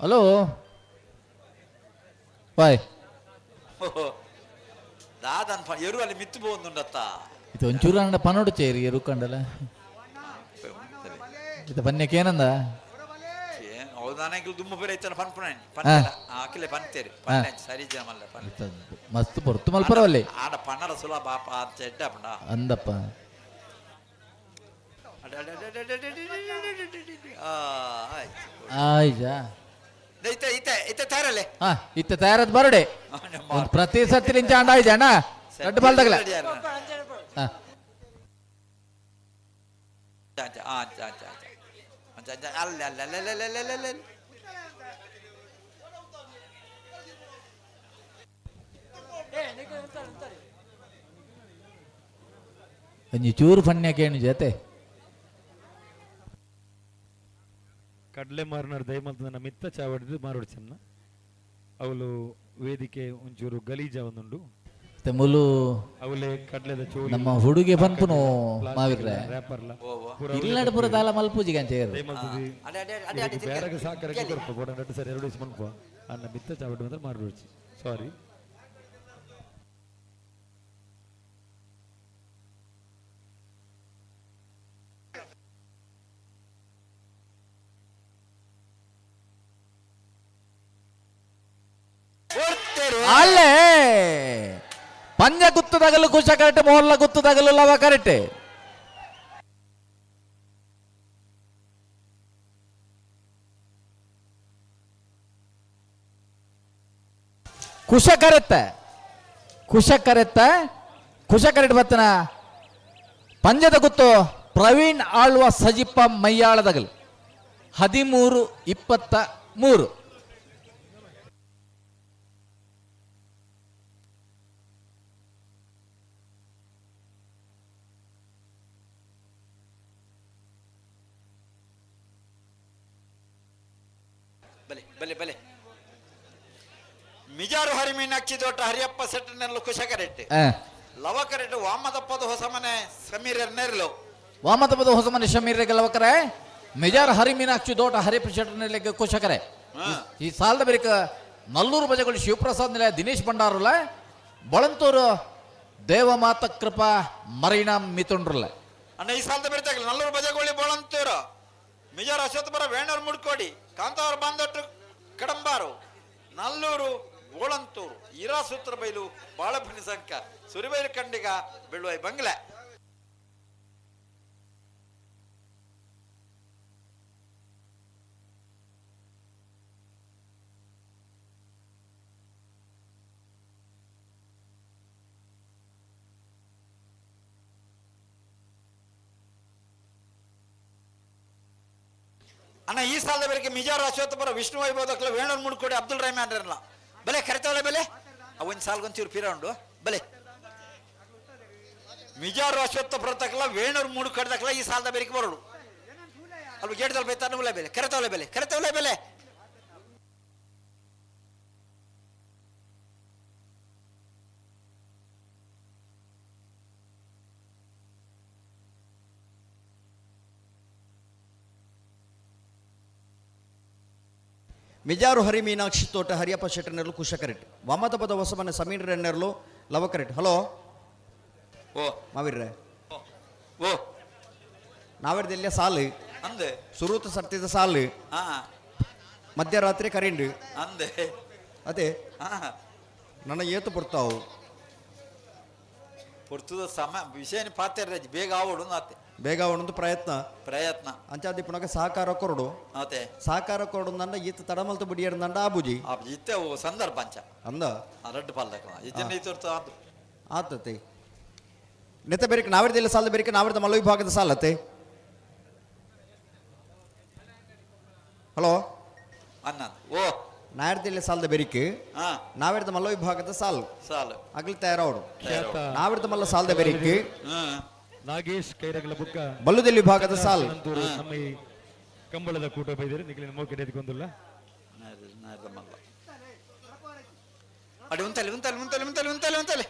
ಹಲೋ ಬಾಯ್. ದಾದನ್ ಎರು ಅಲ್ಲಿ ಮಿತ್ತು ಪೋವೊಂದುಂಡತ್ತ. ಇದು ಒಂಚೂರು ಅಂಡ ಪನೋಡು ಚೇರಿ ಎರು ಕಂಡಲ ಇದು ಬನ್ಯಕ್ಕೆ ಏನಂದ? ಹೌದಾನ ದುಮ್ಮು ಬೇರೆ ಐತನ ಪನ್ಪುನ ಪನ್ಪೆಲ ಅಖಿಲೆ ಪನ್ತೇರಿ ಪನ್ನೆ ಸರಿ ಜನ ಮಲ್ಲ ಪನ್ನೆ. ಮಸ್ತ್ ಪೊರ್ತು ಮಲ್ಪರವಲ್ಲಿ. ಆಡ ಪನ್ನಡ ಸುಲಭ ಅಂತ ಎಡ್ಡ ಪಂಡ. ಅಂದಪ್ಪ. ಆಯ್ಜಾ ಇತ್ತೆ ಇತ್ತೆ ಇತ್ತೆ ತಯಾರಲ್ಲೇ. ಹಾ ಇತ್ತೆ ತಯಾರದ್ ಬರಡೆ ಒಂದು ಪ್ರತಿ ಸತಿ ನಿಂಚ ಅಂಡ ಆಯ್ಜ ಅಣ್ಣ ದೊಡ್ಡ ಬಾಲ್ದಾಗಲ. ಹಾ ಅಲ್ಲ ಅಲ್ಲ ಅಲ್ಲ ಅಲ್ಲ ಅಲ್ಲ ಅಲ್ಲ. ಒಂಜಿ ಚೂರು ಫನ್ಯ ಕೇಣು ಜೊತೆ. ಕಡಲೆ ಮಾರನಾರ್ ದಯಮಲ್ತನ ಮಿತ್ತ ಚಾವಡಿದು ಮಾರೋಡ್ಚನ್ನ ಅವಳು ವೇದಿಕೆ ಒಂಚೂರು ಗಲೀಜ ಒಂದುಂಡು. ಮುಲು ಅವಲೇ ಕಡ್ಲೆದ ಚೋಲಿ ನಮ್ಮ ಹುಡುಗೆ ಪನ್ಪುನು ಮಾವಿರ್ರೆ. ರ್ಯಾಪರ್ಲ ಇಲ್ಲಡ ಪೂರ ದಾಲ ಮಲ್ಪೂಜಿಗೆ ಅಂಚೆ ಬೇರೆಗೆ ಸಾಕರಕ್ಕೆ ಕೊರ್ಪ ಬೋಡ ನಟ್ಟು ಸರಿ ಎರಡು ಮನ್ಪ ಅನ್ನ ಮಿತ್ತ ಚಾವಡಿ ಮಾತ್ರ ಮಾರ್ಬಿಡ್ಚಿ ಸಾರಿ. ಅಲ್ಲೇ ಪಂಜ ಗುತ್ತದಗಲು ಕುಶ ಕರೆಕ್ಟ್, ಮೋರ್ಲ ಗುತ್ತದಗಲು ಲವ ಕರೆಕ್ಟ್. ಕುಶ ಕರೆತ್ತ, ಕುಶ ಕರೆತ್ತ, ಕುಶ ಕರೆಕ್ಟ್ ಬತ್ತನ ಪಂಜದ ಗುತ್ತು ಪ್ರವೀಣ್ ಆಳ್ವ ಸಜಿಪ್ಪ ಮೈಯಾಳದಗಲು 13-23. ಬಲೆ ಬಲೆ ಬಲೆ. ಮಿಜಾರು ಹರಿಮೀನಾಕ್ಷಿ ದೊಡ್ಡ ಹರಿಯಪ್ಪ ಸೆಟ್ಟನೆಲ್ಲ ಕುಶ ಕರೆಕ್ಟ್, ಲವ ಕರೆಕ್ಟ್. ವಾಮದಪ್ಪದ ಹೊಸ ಮನೆ ಸಮೀರ್ ನೆರ್ಲು. ವಾಮದಪ್ಪದ ಹೊಸ ಮನೆ ಸಮೀರ್ ಲವಕರೆ. ಮಿಜಾರ್ ಹರಿಮೀನಾಕ್ಷಿ ದೋಟ ಹರಿಯಪ್ಪ ಶೆಟ್ಟನೆಲ್ಲ ಕುಶಕರೆ. ಈ ಸಾಲದ ಬಳಿಕ ನಲ್ಲೂರು ಬಜಗಳು ಶಿವಪ್ರಸಾದ್ ನಿಲಯ ದಿನೇಶ್ ಭಂಡಾರುಲ, ಬಳಂತೂರು ದೇವಮಾತ ಕೃಪಾ ಮರೀನಾ ಮಿಥುನ್ರಲ್ಲ. ಅಣ್ಣ ಈ ಸಾಲದ ಬರೀತಾಗಲ್ಲ ನಲ್ಲೂರು ಬಜಗೋಳಿ ಬಳಂತೂರು ಮಿಜಾರ್ ಅಶ್ವತ್ಥಪುರ ವೇಣೂರು ಮುಡ್ಕೋಡಿ ಕಾಂತಾವರ ಬಾಂದೊಟ್ಟು ಕಡಂಬಾರು ನಲ್ಲೂರು ಬೋಳಂತೂರು ಇರಾಸೂತ್ರ ಬೈಲು ಬಾಳಪನಿ ಸಂಕ ಸುರಿಬೈಲು ಖಂಡಿಗ ಬೆಳ್ಳುವೈ ಬಂಗ್ಲೆ. ಅಣ್ಣ ಈ ಸಾಲದ ಬೇರೆ ಮಿಜಾರ್ ಅಶ್ವತ್ಥಪುರ ವಿಷ್ಣು ವೈಭವದಕ್ಲ ವೇಣೂರು ಮುಡ್ಕೋಡಿ ಅಬ್ದುಲ್ ರಹಮಾನ್ ಇರಲ್ಲ. ಬಲೆ ಕರಿತಾವಳೆ ಬೆಲೆ ಅವನ್ ಸಾಲ್ಗೊಂಚೂರು ಪೀರ ಉಂಡು ಬಲೆ. ಮಿಜಾರು ಅಶ್ವತ್ಥಪುರ ತಕ್ಕಲ ವೇಣೂರು ಮುಡ್ಕೋಡಿ ಈ ಸಾಲದ ಬೇರೆಗೆ ಬರೋಡು ಅಲ್ಪ ಗೇಟ್ದಲ್ಲಿ ಬೈತಾನೆ ಬೆಲೆ ಕರೆತವಳೆ ಬೆಲೆ ಕರೆತವಳೆ ಬೆಲೆ. ಮಿಜಾರು ಹರಿ ಮೀನಾಕ್ಷಿ ತೋಟ ಹರಿಯಪ್ಪ ಶೆಟ್ಟರ್ನೆರ್ಲು ಕುಶ ಕರೆಕ್ಟ್. ವಾಮದಪದ ಹೊಸಮನೆ ಸಮೀರ್ ರೆನ್ನೆರ್ಲು ಲವ ಕರೆಕ್ಟ್. ಹಲೋ ಓ ಮಾವಿರ್ರೆ ಓ ನಾವೆರ್ದೆಲ್ಲ ಸಾಲು ಅಂದೆ ಸುರೂತ ಸರ್ತಿದ ಸಾಲು ಮಧ್ಯರಾತ್ರಿ ಕರೆಂಡು ಅಂದೆ ಅದೇ ನನ್ನ ಏತು ಪೊರ್ತಾವು ಪೊರ್ತುದ ಸಮ ವಿಷಯ ಪಾತ್ರ ಬೇಗ ಆವಡು ನಾತೆ ಬೇಗ ಅವನೊಂದು ಪ್ರಯತ್ನ ಪ್ರಯತ್ನ ಅಂಚಾದಿ ಪುನಗ ಸಹಕಾರ ಕೊರಡು ಅತೆ ಸಹಕಾರ ಕೊರಡು ನಂಡ ಈತ ತಡಮಲ್ತು ಬುಡಿಯರ್ ನಂಡ ಆಬುಜಿ ಇತ್ತೆ ಸಂದರ್ಭ ಅಂಚ ಅಂದ ರಡ್ಡು ಪಾಲ್ದಕ ಇಜ್ಜನ ಈತೊರ್ತು ಆತು ಆತತೆ ನೆತ್ತ ಬೇರೆ ನಾವಿರ್ದಿಲ್ಲ ಸಾಲದ ಬೇರೆ ನಾವಿರ್ದ ಮಲ್ಲ ವಿಭಾಗದ ಸಾಲತೆ. ಹಲೋ ಅನ್ನ ಓ ನಾಯರ್ದಿಲ್ಲ ಸಾಲದ ಬೆರಿಕೆ ನಾವಿರ್ದ ಮಲ್ಲ ವಿಭಾಗದ ಸಾಲು ಸಾಲು ಅಗ್ಲಿ ತಯಾರವಡು ನಾವಿರ್ದ ಮಲ್ಲ ಸಾಲದ ಬೆರಿಕೆ ನಾಗೇಶ್ ಕೈರಗಲ ಬುಕ್ಕ ಬಲ್ಲುದೆಲ್ಲಿ ವಿಭಾಗದ ಸಾಲು ನಮ್ಮ ಈ ಕಂಬಳದ ಕೂಟ ಬೈದರೆ ನಿಖಿಲಿನ ಮೋಕೆ ಎದ್ಕೊಂದಿಲ್ಲ. ಅಡಿ ಉಂತಲೆ ಉಂತಲೆ ಉಂತಲೆ ಉಂತಲೆ ಉಂತಲೆ ಉಂತಲೆ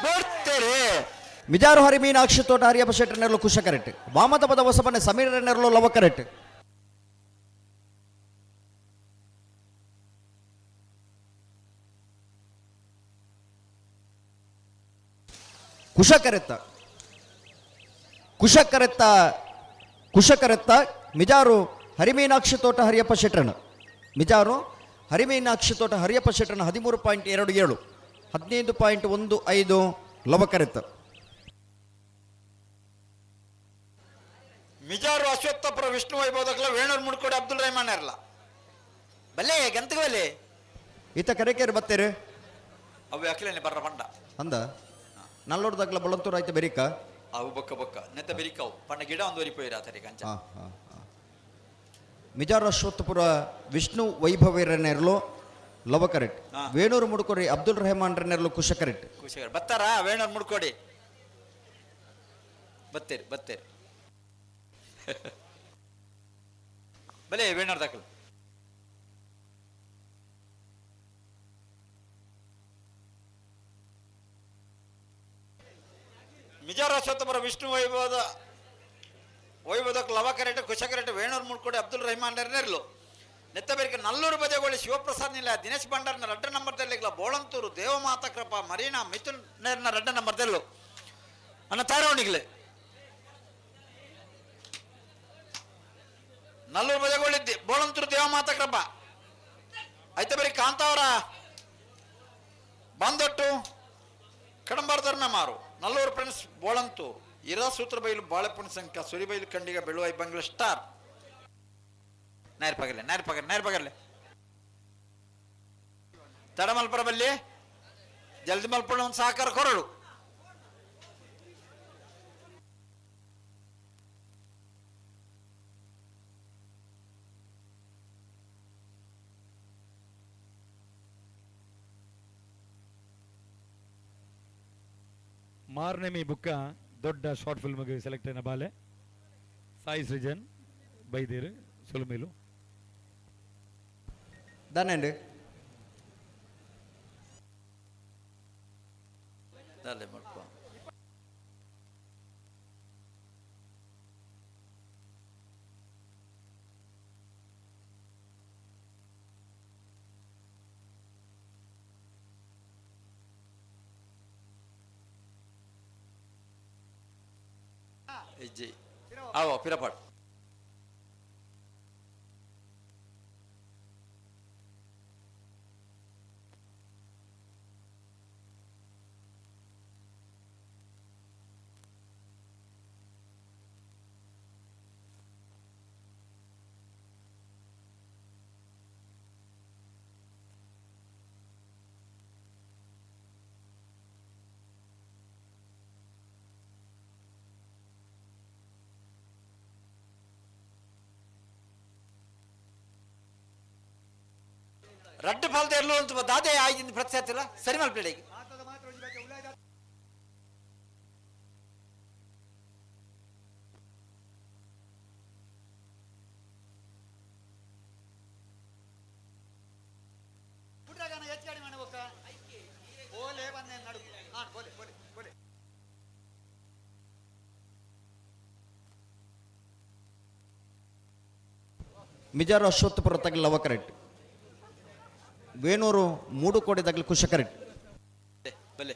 ಬರ್ತಾರೆ. ಮಿಜಾರು ಹರಿ ಮೀನಾಕ್ಷಿ ತೋಟ ಹರಿಯಪ್ಪ ಶೆಟ್ಟರ್ನೆರ್ಲು ಕುಶ ಕರೆಕ್ಟ್. ವಾಮದಪದ ಹೊಸಬನೆ ಸಮೀರ್ ರೆನ್ನೆರ್ಲು ಲವ ಕರೆಕ್ಟ್. ಕುಶಕರೆತ್ತ ಕುಶಕರೆತ್ತ ಕುಶಕರೆತ್ತ ಮಿಜಾರು ಹರಿಮೀನಾಕ್ಷಿ ತೋಟ ಹರಿಯಪ್ಪ ಶೆಟ್ಟರನ ಮಿಜಾರು ಹರಿಮೀನಾಕ್ಷಿ ತೋಟ ಹರಿಯಪ್ಪ ಶೆಟ್ಟರನ 13.27 15.15 ಲವಕರೆತ್ತ. ಮಿಜಾರು ಅಶ್ವತ್ಥಪುರ ವಿಷ್ಣು ವೈಭವದಕ್ಲ ವೇಣೂರು ಮುಡ್ಕೋಡಿ ಅಬ್ದುಲ್ ರೆಹಮಾನ್ ಇರಲ್ಲ ಬಲ್ಲೆ ಗಂತಗ ಬಲ್ಲೆ ಈತ ಕರೆಕೇರಿ ಬತ್ತೇರು ಅವು ಅಕ್ಲೇನೆ ಬರ್ರ ಪಂಡ ಅಂದ ನಲ್ಲೋಡ್ದಾಗ್ಲ ಬೊಳಂತೂರು ಆಯ್ತು ಬೆರಿಕ ಅವು ಬೊಕ್ಕ ಬೊಕ್ಕ ನೆತ್ತ ಬೆರಿಕವು ಪಂಡ ಗಿಡ ಒಂದು ವರಿ ಆತರಿ ಕಂಚ. ಮಿಜಾರ್ ಅಶ್ವತ್ಥಪುರ ವಿಷ್ಣು ವೈಭವೀರನೆರ್ಲು ಲವ ಕರೆಕ್ಟ್. ವೇಣೂರು ಮುಡ್ಕೋರಿ ಅಬ್ದುಲ್ ರೆಹಮಾನ್ ರೆನೆರ್ಲು ಕುಶ ಕರೆಕ್ಟ್. ಕುಶಕರ್ ಬತ್ತಾರಾ ವೇಣೂರು ಮುಡ್ಕೋಡಿ ಬತ್ತೇರಿ ಬತ್ತೇರಿ ಬಲೆ ವೇಣೂರು ದಾಖಲು. ಮಿಜಾರ್ ಅಶ್ವತ್ಥಪುರ ವಿಷ್ಣು ವೈಭವದ ವೈಭವದಕ್ಕೆ ಲವ ಕರೆಕ್ಟ್ ಕುಶ ಕರೆಕ್ಟ್ ವೇಣೂರು ಮುಡ್ಕೋಡಿ ಅಬ್ದುಲ್ ರೆಹಮಾನ್ ನೆರ್ಲು ನೆತ್ತಬೇರಿಗೆ ನಲ್ಲೂರು ಬದೆಗೋಳಿ ಶಿವಪ್ರಸಾದ್ ನಿಲ ದಿನೇಶ್ ಭಂಡಾರ್ನ ರಡ್ಡ ನಂಬರ್ ದೆಲ್ಲಿಗ್ಲ ಬೋಳಂತೂರು ದೇವಮಾತ ಕೃಪಾ ಮರೀನಾ ಮಿಥುನ್ ನೇರ್ನ ರಡ್ಡ ನಂಬರ್ ದೆಲ್ಲು ಅನ್ನ ತಾರವಣಿಗ್ಲೆ. ನಲ್ಲೂರು ಬಜಗೋಳಿದ್ದೆ ಬೋಳಂತೂರು ದೇವಮಾತ ಕೃಪ ಐತೆ ಬರೀ ಕಾಂತಾವರ ಬಂದೊಟ್ಟು ಕಡಂಬಾರ ಧರ್ಮ ಮಾರು ನಲ್ಲೂರು ಪ್ರಿನ್ಸ್ ಬೋಳಂತೂರು ಇರಾ ಸೂತ್ರಬೈಲು ಬಾಳೆಪುಣ ಸಂಕ ಸುರಿಬೈಲು ಖಂಡಿಗ ಬೆಳುವಾಯಿ ಬಂಗ್ಲ ಸ್ಟಾರ್. ನೇರ ಪಗಲೆ ನೇರ ಪಗಲೆ ನೇರ ಪಗಲೆ ತಡ ಮಲ್ಪರ ಬಲ್ಲಿ ಜಲ್ದಿ ಮಲ್ಪಣ ಒಂದು ಸಹಕಾರ ಕೊರಡು. ಮಾರ್ನೆಮಿ ಬುಕ್ಕ ದೊಡ್ಡ ಶಾರ್ಟ್ ಫಿಲ್ಮ್ಗೆ ಸೆಲೆಕ್ಟ್ అయిన ಬಾಲೆ ಸಾಯಿ ಸೃಜನ್ ಬೈದೇರು ಸೊಲುಮೇಲು. ದಾನೇಂಡು ದಾಲೆ ಮಲ್ಪ ಇಜ್ಜಿ ಆವೋ ಪಿರಪಾಟ್. ರಡ್ಡು ಫಾಲ್ದ ಎರ್ಲು ಅಂತ ದಾದೆ ಆಯ್ತು ಪ್ರತ್ಯಾತಿಲ್ಲ ಸರಿ ಮಲ್ಪಲೇಗೆ. ಮಿಜಾರು ಅಶ್ವತ್ಥಪುರ ತಗಲ್ ಲವ ಕರೆಕ್ಟ್, ವೇಣೂರು ಮೂಡು ಕೋಡಿ ತಗಲ್ ಕುಶ ಕರೆಕ್ಟ್. ಬಲ್ಲೆ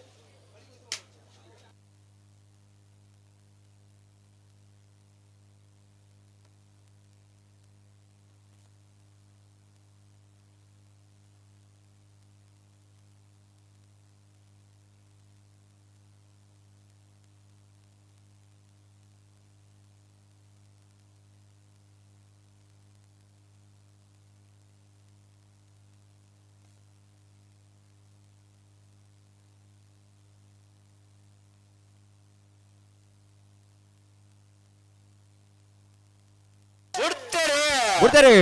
ಬಿಡ್ತಾರೆ.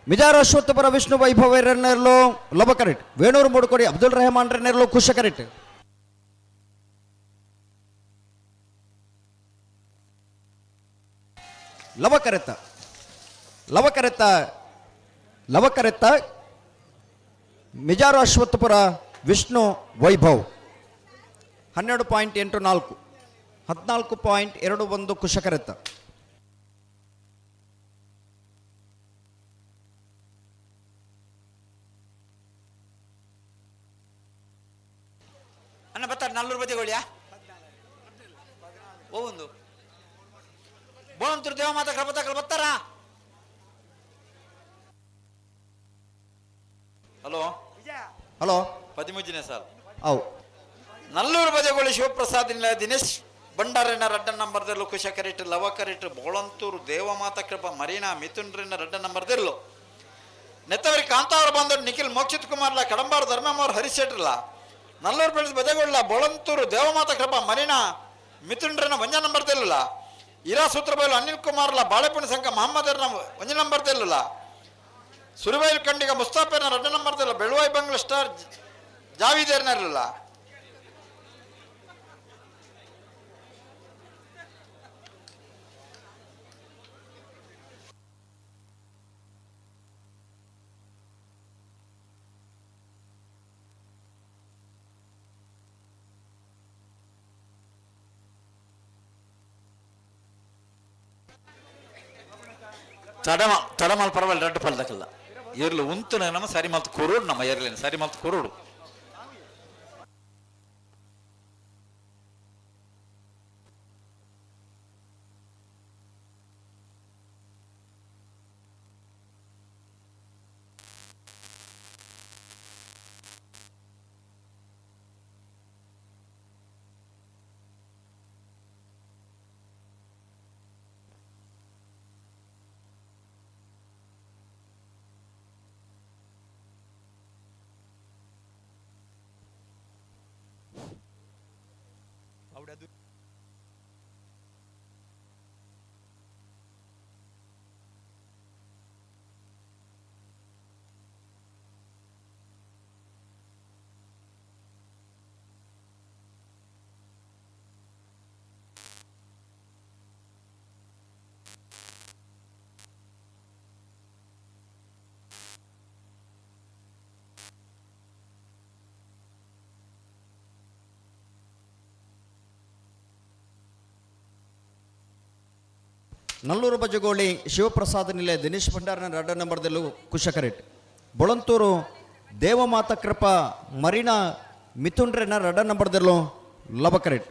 ಮಿಜಾರ್ ಅಶ್ವತ್ಥಪುರ ವಿಷ್ಣು ವೈಭವ ನೆರಳು ಲವ ಕರೆಕ್ಟ್, ವೇಣೂರು ಮೂಡುಕೋಡಿ ಅಬ್ದುಲ್ ರೆಹಮಾನ್ ನೆರಳು ಕುಶ ಕರೆಕ್ಟ್. ಲವ ಕರೆತ ಲವ ಕರೆತ ಲವ ಕರೆತ ಮಿಜಾರು ಅಶ್ವತ್ಥಪುರ ವಿಷ್ಣು ವೈಭವ್ 12.84, 14.21 ಕುಶಕರೆತ. ಅಣ್ಣ ಬರ್ತಾರೆ ನಲ್ಲೂರು ಬದಿಗೋಳಿಯಾ ಒಂದು ಬೋಳಂತೂರು ದೇವಮಾತ ಕೃಪತಾಕಲ್ ಬರ್ತಾರಾ? ಹಲೋ ಹಲೋ ಪದಿಮೂಜನೇ ಸರ್. ಅವು ನಲ್ಲೂರು ಬದಿಗೋಳಿ ಶಿವಪ್ರಸಾದ್ ದಿನೇಶ್ ಭಂಡಾರನ ರಡ್ಡ ನಂಬರ್ದಲ್ಲೂ ಕುಶ ಕರೆಟ್ ಲವ ಕರೆಟ್ ಬೋಳಂತೂರು ದೇವಮಾತ ಕೃಪ ಮರೀನಾ ಮಿಥುನ್ರಿನ ರಡ್ಡ ನಂಬರ್ದಿರ್ಲು ನೆತ್ತವರಿ ಕಾಂತಾವರ ಬಂದವರು ನಿಖಿಲ್ ಮೋಕ್ಷಿತ್ ಕುಮಾರ್ಲ ಕಡಂಬಾರು ಧರ್ಮಮ್ಮವ್ರು ಹರೀಶ್ ಶೆಟ್ರಲ್ಲ ನಲ್ಲೂರು ಬೆಳೆದ ಬದಗೊಳ್ಳ ಬೋಳಂತೂರು ದೇವಮಾತ ಕೃಪಾ ಮರೀನಾ ಮಿಥುನ್ರನ ಒಂಜ ನಂಬರ್ ತೆಲ್ಲಲ್ಲ ಇರಾ ಸೂತ್ರಬೈಲು ಅನಿಲ್ ಕುಮಾರ್ಲ ಬಾಳೆಪುಣಿ ಸಂಘ ಮಹಮ್ಮದರ್ನ ಒಂಜ ನಂಬರ್ ತೆಲ್ಲಲ್ಲ ಸುರಿಬೈಲು ಖಂಡಿಗ ಮುಸ್ತಾಫೇರ್ನ ರಡ್ಡ ನಂಬರ್ ತೆಲ್ಲ ಬೆಳುವಾಯಿ ಬಂಗ್ಲ ಸ್ಟಾರ್ ಜಾವೀದೇರ್ನ ಇರಲಿಲ್ಲ. ತಡಮ ತಡಮಲ್ ಪರವಲ್ ರಡ್ಡು ಪಲ್ದಕಲ್ಲ ಎರ್ಲು ಉಂತು ನಮ್ಮ ಸರಿ ಮಲ್ತು ಕೊರೋಡು ನಮ್ಮ ಎರ್ಲೇನು ಸರಿ ಮಲ್ತು ಕೊರೋಡು. ನಲ್ಲೂರು ಬಜಗೋಳಿ ಶಿವಪ್ರಸಾದ ನಿಲೆ ದಿನೇಶ್ ಭಂಡಾರನ ರಡ್ಡ ನಂಬರ್ದಲ್ಲೂ ಕುಶಕರೆಟ್. ಬೊಳಂತೂರು ದೇವಮಾತ ಕೃಪಾ ಮರೀನಾ ಮಿಥುನ್ರೆನ ರಡ್ಡ ನಂಬರ್ದಲ್ಲೂ ಲಬಕರೆಟ್.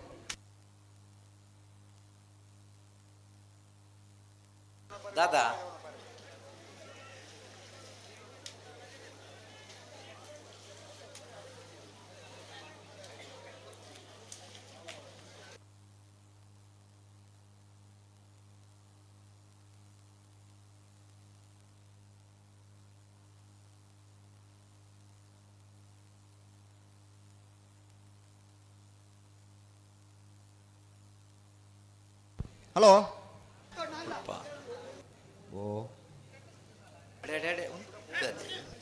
ದಾದಾ ಹಲೋ. ಓ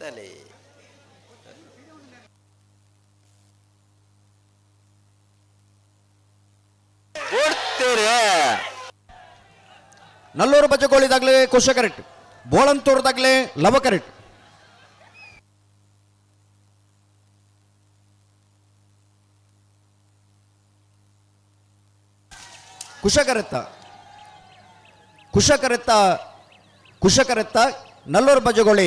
ತಲೆ ಓಡ್ತೇರೆ. ನಲ್ಲೂರು ಬಜಗೋಳಿದಾಗಲೇ ಕುಶಕರೆಟ್, ಬೋಳಂತೂರ್ದಾಗಲೇ ಲವಕರೆಟ್. ಕುಶಕರೆತ್ತ ಕುಶಕರೆತ್ತ ಕುಶಕರೆತ್ತ ನಲ್ಲೂರು ಬಜಗೋಳಿ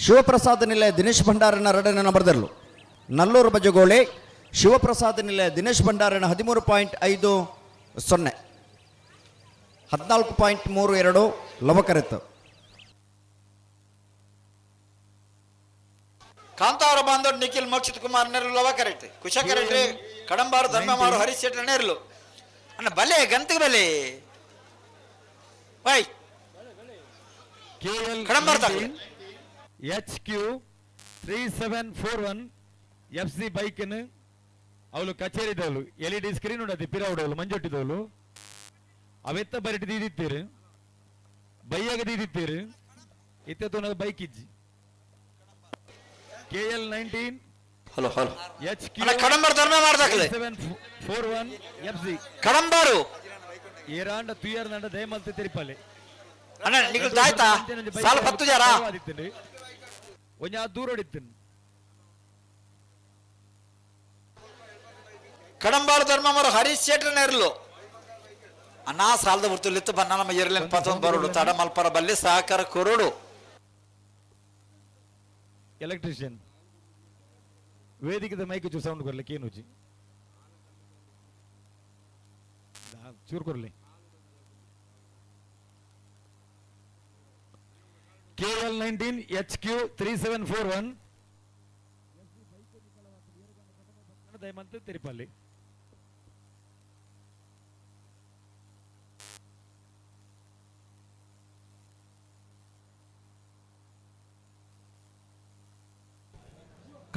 ಶಿವಪ್ರಸಾದ ನಿಲಯ ದಿನೇಶ್ ಭಂಡಾರನ ಎರಡನೇ ನಂಬರ್ದಲ್ಲೂ. ನಲ್ಲೂರು ಬಜಗೋಳಿ ಶಿವಪ್ರಸಾದ ನಿಲಯ ದಿನೇಶ್ ಭಂಡಾರನ 13.50, 14.32 ಲವಕರೆತ್ತ. ಕಾಂತಾವರ ಬಾಂಧವ್ ನಿಖಿಲ್ ಮೋಕ್ಷಿತ್ ಕುಮಾರ್ ನೆರಳು ಲವಕರೆಟ್, ಕುಶಕರೆಟ್ ಕಡಂಬಾರು ಧರ್ಮಮಾರು ಹರೀಶ್ ಶೆಟ್ಟರ್ ನೆರಳು. ಅಣ್ಣ ಬಲೆ ಗಂತಿಗೆ ಬಲೆ ವೈ Kadambar H Q 3741 F C ಬೈಕ್ನ ಅವಳು ಕಚೇರಿದವಳು ಎಲ್ ಇ ಡಿ ಸ್ಕ್ರೀನ್ ಉಂಡತಿ ಪಿರವುಡವಳು ಮಂಜೊಟ್ಟಿದವಳು ಅವೆತ್ತ ಬರಿಟ್ ದೀದಿತ್ತೀರು ಬೈಯಾಗ ದೀದಿತ್ತೀರು ಇತ್ತೆ ಬೈಕ್ ಇಜ್ಜಿ. K L 19 hello hello H Q Kadambar ಧರ್ಮ ಮಾಡ್ದಾಕ್ಲೆ. 741 ಎಫ್ ಸಿ ಕಡಂಬಾರು ಏರಾಂಡ ತುಯರ್ ನಂಡ ದಯಮಲ್ತೆ ತಿರುಪಲ್ಲಿ. ಅಣ್ಣ ನಿಖಿಲ್ ದಾಯ್ತಾ ಸಾಲ ಪತ್ತು ಜಾರ ಒಂಜ ದೂರ ಹೊಡಿತೀನಿ. ಕಡಂಬಾರು ಧರ್ಮ ಮಾರು ಹರೀಶ್ ಶೆಟ್ಟರ್ ನೆರಳು. ಅಣ್ಣ ಸಾಲದ ಬರ್ತುಲಿತ್ತು ಬನ್ನ ನಮ್ಮ ಎರಲಿನ ಪತ್ತೊಂದು ಬರೋಡು ತಡ ಮಲ್ಪರ ಬಲ್ಲಿ ಸಹಕಾರ ಕೊರೋಡು. ಎಲೆಕ್ಟ್ರಿಷಿಯನ್ ವೇದಿಕೆದ ಮೈಕ್ ಚೂ ಸೌಂಡ್ ಕೊರ್ಲಿ ಕೇನುಜಿ ಚೂರು ಕೊರ್ಲಿ. K L 19 H Q 3741 ದಯಮಂತ ತಿರುಪಲ್ಲಿ.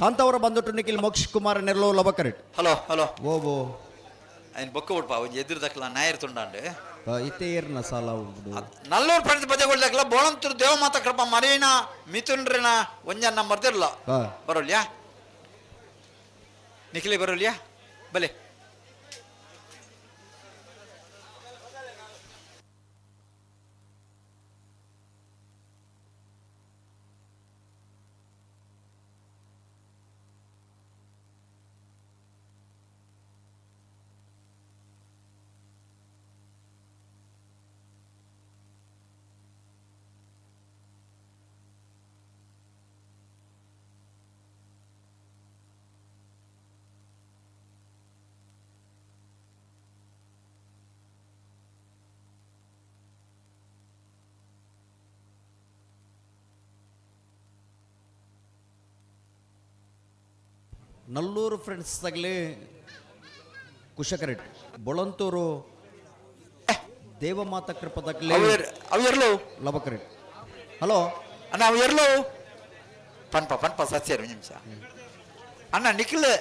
Kantavara ಬಂದೊಟ್ಟು Nikhil ಮೋಕ್ಷ್ Kumar ನೆರಳು ಲವಕರೆಟ್. ಹಲೋ ಹಲೋ ಓ ಓ ఆయన ಬೊಕ್ಕ ಉಡ್ಪ ಒಂಜಿ ಎದುರು ದಕ್ಲ ನಾಯರ್ ತುಂಡಾಂಡೆ ಇತ್ತೆ ಏರ್ನ ಸಾಲ ಉಂಡು. ನಲ್ಲೂರು ಪ್ರಣಿ ಬಜಗೋಳ್ ದಕ್ಲ ಬೋಳಂತೂರು ದೇವಮಾತ ಕೃಪ ಮರೀನಾ ಮಿಥುನ್ರಿನ ಒಂಜ ನಂಬರ್ ದಿರ್ಲ. ಬರೋಲ್ಯಾ ನಿಖಿಲಿ ಬರೋಲ್ಯಾ ಬಲೆ. ನಲ್ಲೂರು ಫ್ರೆಂಡ್ಸ್ ತಗಲಿ ಕುಶಕರೆಟ್, ಬೊಳಂತೂರು ದೇವಮಾತ ಕೃಪದಗ್ಲಿ ಅವು ಎರ್ಲು ಲವಕರೆಟ್. ಹಲೋ ಅಣ್ಣ ಅವು ಎರ್ಲು ಪನ್ಪ ಪನ್ಪ ಸತ್ಯ ನಿಮಿಷ ಅಣ್ಣ ನಿಖಿಲ್.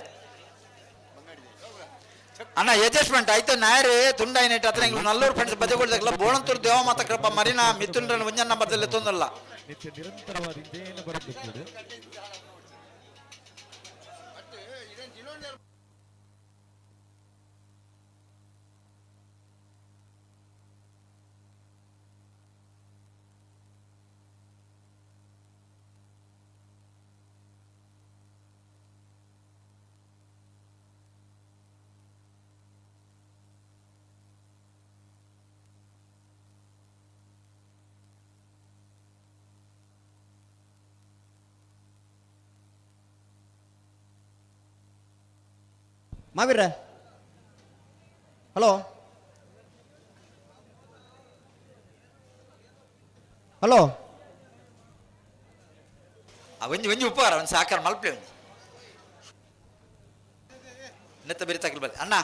ಅಣ್ಣ ಅಡ್ಜಸ್ಟ್ಮೆಂಟ್ ಆಯ್ತು ನಾಯರೇ ತುಂಡಾಯಿನೆಟ್ ಅತ್ರ ಎಂಗ್ಲು ನಲ್ಲೂರು ಫ್ರೆಂಡ್ಸ್ ಬಜಗೊಳ್ದಕ್ಲ ಬೋಳಂತೂರು ದೇವಮಾತ ಕೃಪ ಮರಿನಾ ಮಿಥುನ್ರನ್ ಒಂಜನ್ ನಂಬರ್ದಲ್ಲಿ ತೊಂದಲ್ಲ. ನಿತ್ಯ ನಿರಂತರವಾದ ಇದೇನು ಬರಬೇಕು. Mahaveer, hello hello. ಒಂಜಿ ಒಂಜಿ ಉಪಕಾರ ಒಂದು ಸಾಕಾರ ಮಲ್ಪಲೆ ಒಂಜಿ ನೆತ್ತ ಬೇರೆ ತಗಲ್ ಬಲ್ಲಿ ಅಣ್ಣ.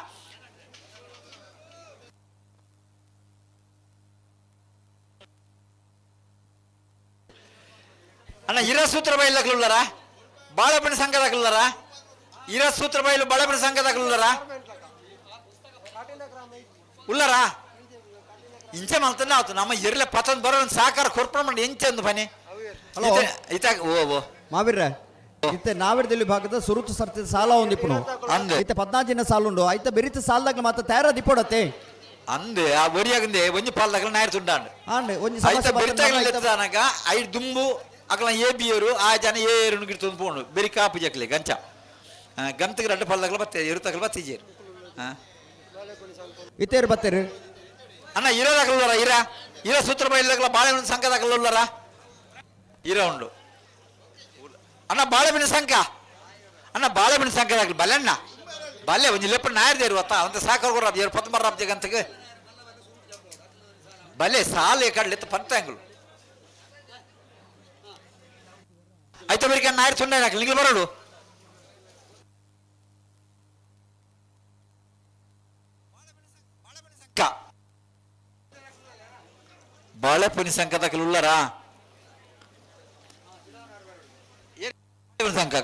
ಅಣ್ಣ ಇರ ಸೂತ್ರ ಬೈಲಕ್ಲುಲ್ಲರ ಬಾಳೆಪಣಿ ಸಂಘದಾಕ್ಲುಲ್ಲರ ಇರ ಸೂತ್ರ ಬೈಲು ಬಾಳೆಪಣಿ ಸಂಘದಾಕ್ಲುಲ್ಲರ ಉಲ್ಲರ ಇಂಚೆ ಮಲ್ತಂದ ಆತು ನಮ್ಮ ಇರ್ಲೆ ಪತಂದ್ ಬರೋ ಸಾಕಾರ ಕೊರ್ಪಣ ಮಾಡಿ ಎಂಚೆ ಅಂದು ಬನ್ನಿ. ಹಲೋ. ಇತ ಓ ಓ ಮಾವೀರ, ಇತ್ತೆ ನಾವಿರದಲ್ಲಿ ಭಾಗದ ಸುರುತು ಸರ್ತಿ ಸಾಲ ಒಂದು ಇಪ್ಪುನು ಇತ್ತೆ 14 ಜನ ಸಾಲ ಉಂಡು ಐತ ಬೆರಿತ ಸಾಲದಾಗ ಮಾತ್ರ ತಯಾರ ದಿಪ್ಪೊಡತ್ತೆ. ಅಂದೆ ಆ ಒರಿಯಾಗಂದೆ ಒಂಜಿ ಪಾಲ್ದಾಗಲ ನಾಯರ್ ತುಂಡಾಂಡು ಆಂಡ್ ಒಂಜಿ ಐತ ಸಮಸ್ಯೆ ಬರ್ತದೆ ಬೆರಿತಾಗಲ ಐತ ಲೆತ್ತಾನಗ I ದುಂಬು ಅಕಲ ಎ ಬಿ ಯರು ಆ ಜನ ಎ ಏರು ಗಿರ್ತೊಂದು ಪೋಣು ಬೆರಿ ಕಾಪು ಜಕ್ಲೆ ಗಂಚ ಗಂತಗೆ ರಡ್ಡು ಪಾಲ್ದಾಗಲ ಬತ್ತೆ ಎರು ತಗಲ ಬತ್ತಿಜೇರು. ಇತ್ತೇರು ಬತ್ತೇರು ಅಣ್ಣ ಇರೋದಾಗಲ್ಲರ ಇರ ಇರ ಸೂತ್ರ ಬೈಲಾಗಲ ಬಾಳೆಹಣ್ಣು ಸಂಘದಾಗಲ್ಲರ ಇರ ಉಂಡು ಅಣ್ಣ ಬಾಳೆಹಣ್ಣು ಸಂಘ ಅಣ್ಣ ಬಾಳೆಹಣ್ಣು ಸಂಘದಾಗಲಿ ಬಲೆ ಅಣ್ಣ ಬಲ್ಲೆ ಒಂಜಿ ಲೆಪ್ಪ ನಾಯರ್ದೇರು ಅತ್ತ ಅಂತ ಸಾಕರ್ ಕೊರ ಏರು ಪತ್ತು ಮರ ಗಂತಗೆ ಬಲೆ ಸಾಲೆ ಕಡ್ಲೆತ್ತ ಪಂತಾಂಗುಲು ಐತ ಬೇರೆ ನಾಯರ್ ಸುಣ್ಣ ಹಾಕಲಿ ನಿಂಗೆ ಬರೋಡು ಬಾಳೆಪುನಿ ಸಂಘದಾಗಲು ಉಲ್ಲರಾ ಸಂಘ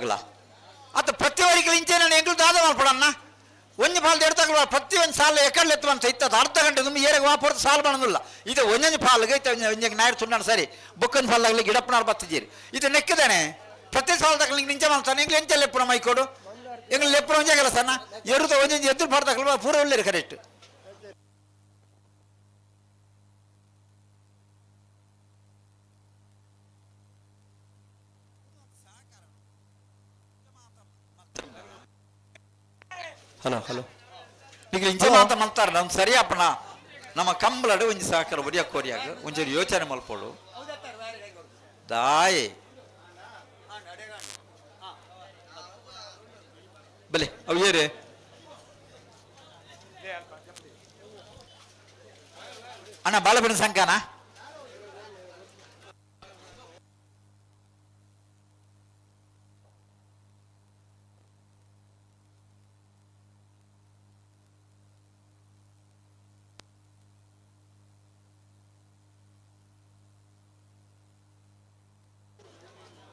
ಅತ್ತ ಪ್ರತಿ ವಾರಿಗೆ ಇಂಚೆ ನಾನು ಎಂಗ್ಳು ದಾದ ಮಾಡ್ಪಡಣ್ಣ ಒಂಜಿ ಪಾಲ್ ಎಡ್ತಾಗಲ ಪ್ರತಿ ಒಂದು ಸಾಲ ಎಕ್ಕಡ್ಲೆ ಎತ್ತುವಂತ ಇತ್ತದ ಅರ್ಧ ಗಂಟೆ ತುಂಬ ಏರೆಗೆ ವಾಪರ್ದು ಸಾಲ ಮಾಡೋದಿಲ್ಲ ಇದು ಒಂದೊಂದು ಪಾಲ್ಗೆ ಇತ್ತ ಒಂಜಿ ನಾಯರ್ ತುಂಡಾಣ ಸರಿ ಬೊಕ್ಕನ್ ಪಾಲ್ದಾಗಲಿ ಗಿಡಪ್ಪನಾರು ಬತ್ತಿದ್ದೀರಿ ಇದು ನೆಕ್ಕಿದಾನೆ ಪ್ರತಿ ಸಾಲದಾಗ ನಿಂಗೆ ನಿಂಚೆ ಮಾಡ್ತಾನೆ ಎಂಗ್ಳು ಎಂಚೆ ಲೆಪ್ಪುನ ಮೈಕೋಡು ಎಂಗ್ಳು ಲೆಪ್ಪುನ ಒಂಜಾಗಲ್ಲ ಸಣ್ಣ ಎರುತ ಒಂಜೊಂಜಿ ಎದುರು ಪಾಡ್ದಾಗಲ್ವ ಪೂರ ಒಳ್ಳೆ ಕರೆಕ್ಟ್. ಹಲೋ ಹಲೋ ಈಗ ಇಂಚೆ ಮಾತ ಮಲ್ತಾರ ನಮ್ ಸರಿಯಪ್ಪನ ನಮ್ಮ ಕಂಬಳಡು ಒಂಜಿ ಸಾಕರ ಒರಿಯ ಕೋರಿಯಾಗ ಒಂಚೂರು ಯೋಚನೆ ಮಲ್ಪೋಡು ದಾಯೆ ಬಲೆ ಅವು ಏರೆ ಅಣ್ಣ ಬಾಳೆಬಣ್ಣ ಸಂಕನಾ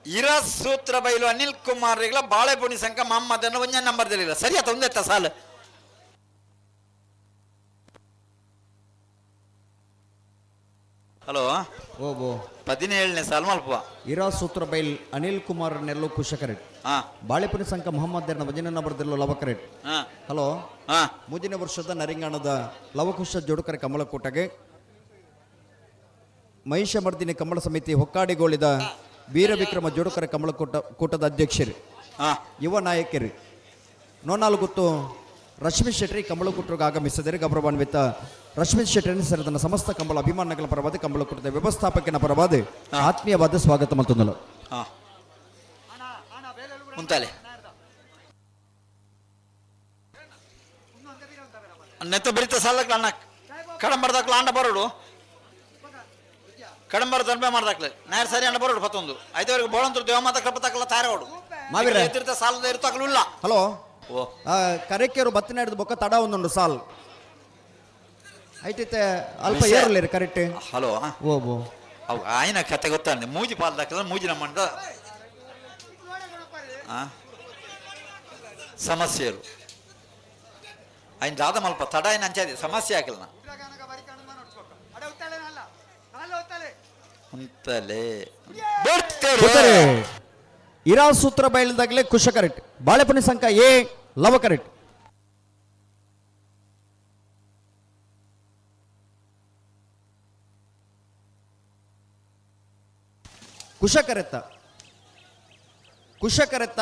ಇರ ಸೂತ್ರ ಬೈಲು ಅನಿಲ್ ಕುಮಾರ್ ಬಾಳೆಪುಣಿ ಸಂಘ ಮಹಮ್ಮದ್ ಒಂಜ ನಂಬರ್ ಇಲ್ಲ ಸರಿ ಆತ ಒಂದೆತ್ತ ಸಾಲು ಹಲೋ ಓಬೋ 17ನೇ ಸಾಲು ಮಲ್ಪ ಇರಾ ಸೂತ್ರ ಬೈಲ್ ಅನಿಲ್ ಕುಮಾರ್ ನೆಲ್ಲು ಕುಶಕರೆಟ್ ಬಾಳೆಪುನಿ ಸಂಘ ಮೊಹಮ್ಮದ್ ವಜನ ನಂಬರ್ ಲವಕರೆಟ್. ಹಲೋ, ಮುಂದಿನ ವರ್ಷದ ನರಿಂಗಾಣದ ಲವಕುಶ ಜೋಡುಕರೆ ಕಮಲಕೋಟಗೆ ಮಹಿಷಮರ್ದಿನಿ ಕಮಲ ಸಮಿತಿ ಹೊಕ್ಕಾಡಿಗೋಳಿದ ವೀರ ವಿಕ್ರಮ ಜೋಡುಕರೆ ಕಮಲಕೂಟ ಕೂಟದ ಅಧ್ಯಕ್ಷರು ಯುವ ನಾಯಕರು ನೋನಾಲು ಗೊತ್ತು ರಶ್ಮಿ ಶೆಟ್ಟಿ ಕಮಲಕೂಟರಿಗೆ ಆಗಮಿಸಿದರೆ ಗೌರವಾನ್ವಿತ ರಶ್ಮಿ ಶೆಟ್ಟಿ ಸೇರಿದ ಸಮಸ್ತ ಕಂಬಳ ಅಭಿಮಾನಿಗಳ ಪರವಾದ ಕಮಲಕೂಟದ ವ್ಯವಸ್ಥಾಪಕನ ಪರವಾದ ಆತ್ಮೀಯವಾದ ಸ್ವಾಗತ ಮತ್ತೊಂದು. ಮುಂತಾಲೆ ನೆತ್ತ ಬರಿತ ಸಾಲಕ್ಕೆ ಅಣ್ಣ ಕಡಂಬರ್ದಾಕ್ಲ ಅಂಡ ಬರೋಡು ಕಡಂಬರ ತನ್ಪೆ ಮಾಡ್ದಾಕ್ಲೆ ನಾಯರ್ ಸರಿ ಅಂಡ ಬರೋಡು ಪತ್ತೊಂದು ಐದವರೆಗೆ ಬೋಳಂತರು ದೇವಮಾತ ಕೃಪತಾಕಲ ತಾರೋಡು ಮಾವೀರ. ಎತ್ತಿರ್ತ ಸಾಲದ ಇರ್ತಾಕಲು ಇಲ್ಲ. ಹಲೋ, ಓ ಕರೆಕೆರು ಬತ್ತಿನ ಹಿಡಿದು ಬೊಕ್ಕ ತಡ ಒಂದುಂಡು ಸಾಲ್ ಐತಿತ್ತೆ ಅಲ್ಪ ಏರಲಿರಿ ಕರೆಕ್ಟ್. ಹಲೋ, ಓ ಓ ಅವು ಆಯ್ನ ಕತೆ ಗೊತ್ತಾನೆ ಮೂಜಿ ಪಾಲ್ದಾಕಲ್ಲ ಮೂಜಿ ನಮ್ಮಂಡ ಸಮಸ್ಯೆರು ಐನ್ ದಾದ ಮಲ್ಪ ತಡಾಯಿನ ಅಂಚಾದಿ ಸಮಸ್ಯೆ ಆಕಲ್ನ ಅಂತಲೇ. ಉತ್ತರೆ ಇರಾ ಸೂತ್ರ ಬಯಲದಾಗಲೇ ಕುಶ ಕರೆಕ್ಟ್. ಬಾಳೆಪುಣಿ ಸಂಕ ಎ ಲವ ಕರೆಕ್ಟ್. ಕುಶಕರೆತ್ತ ಕುಶಕರೆತ್ತ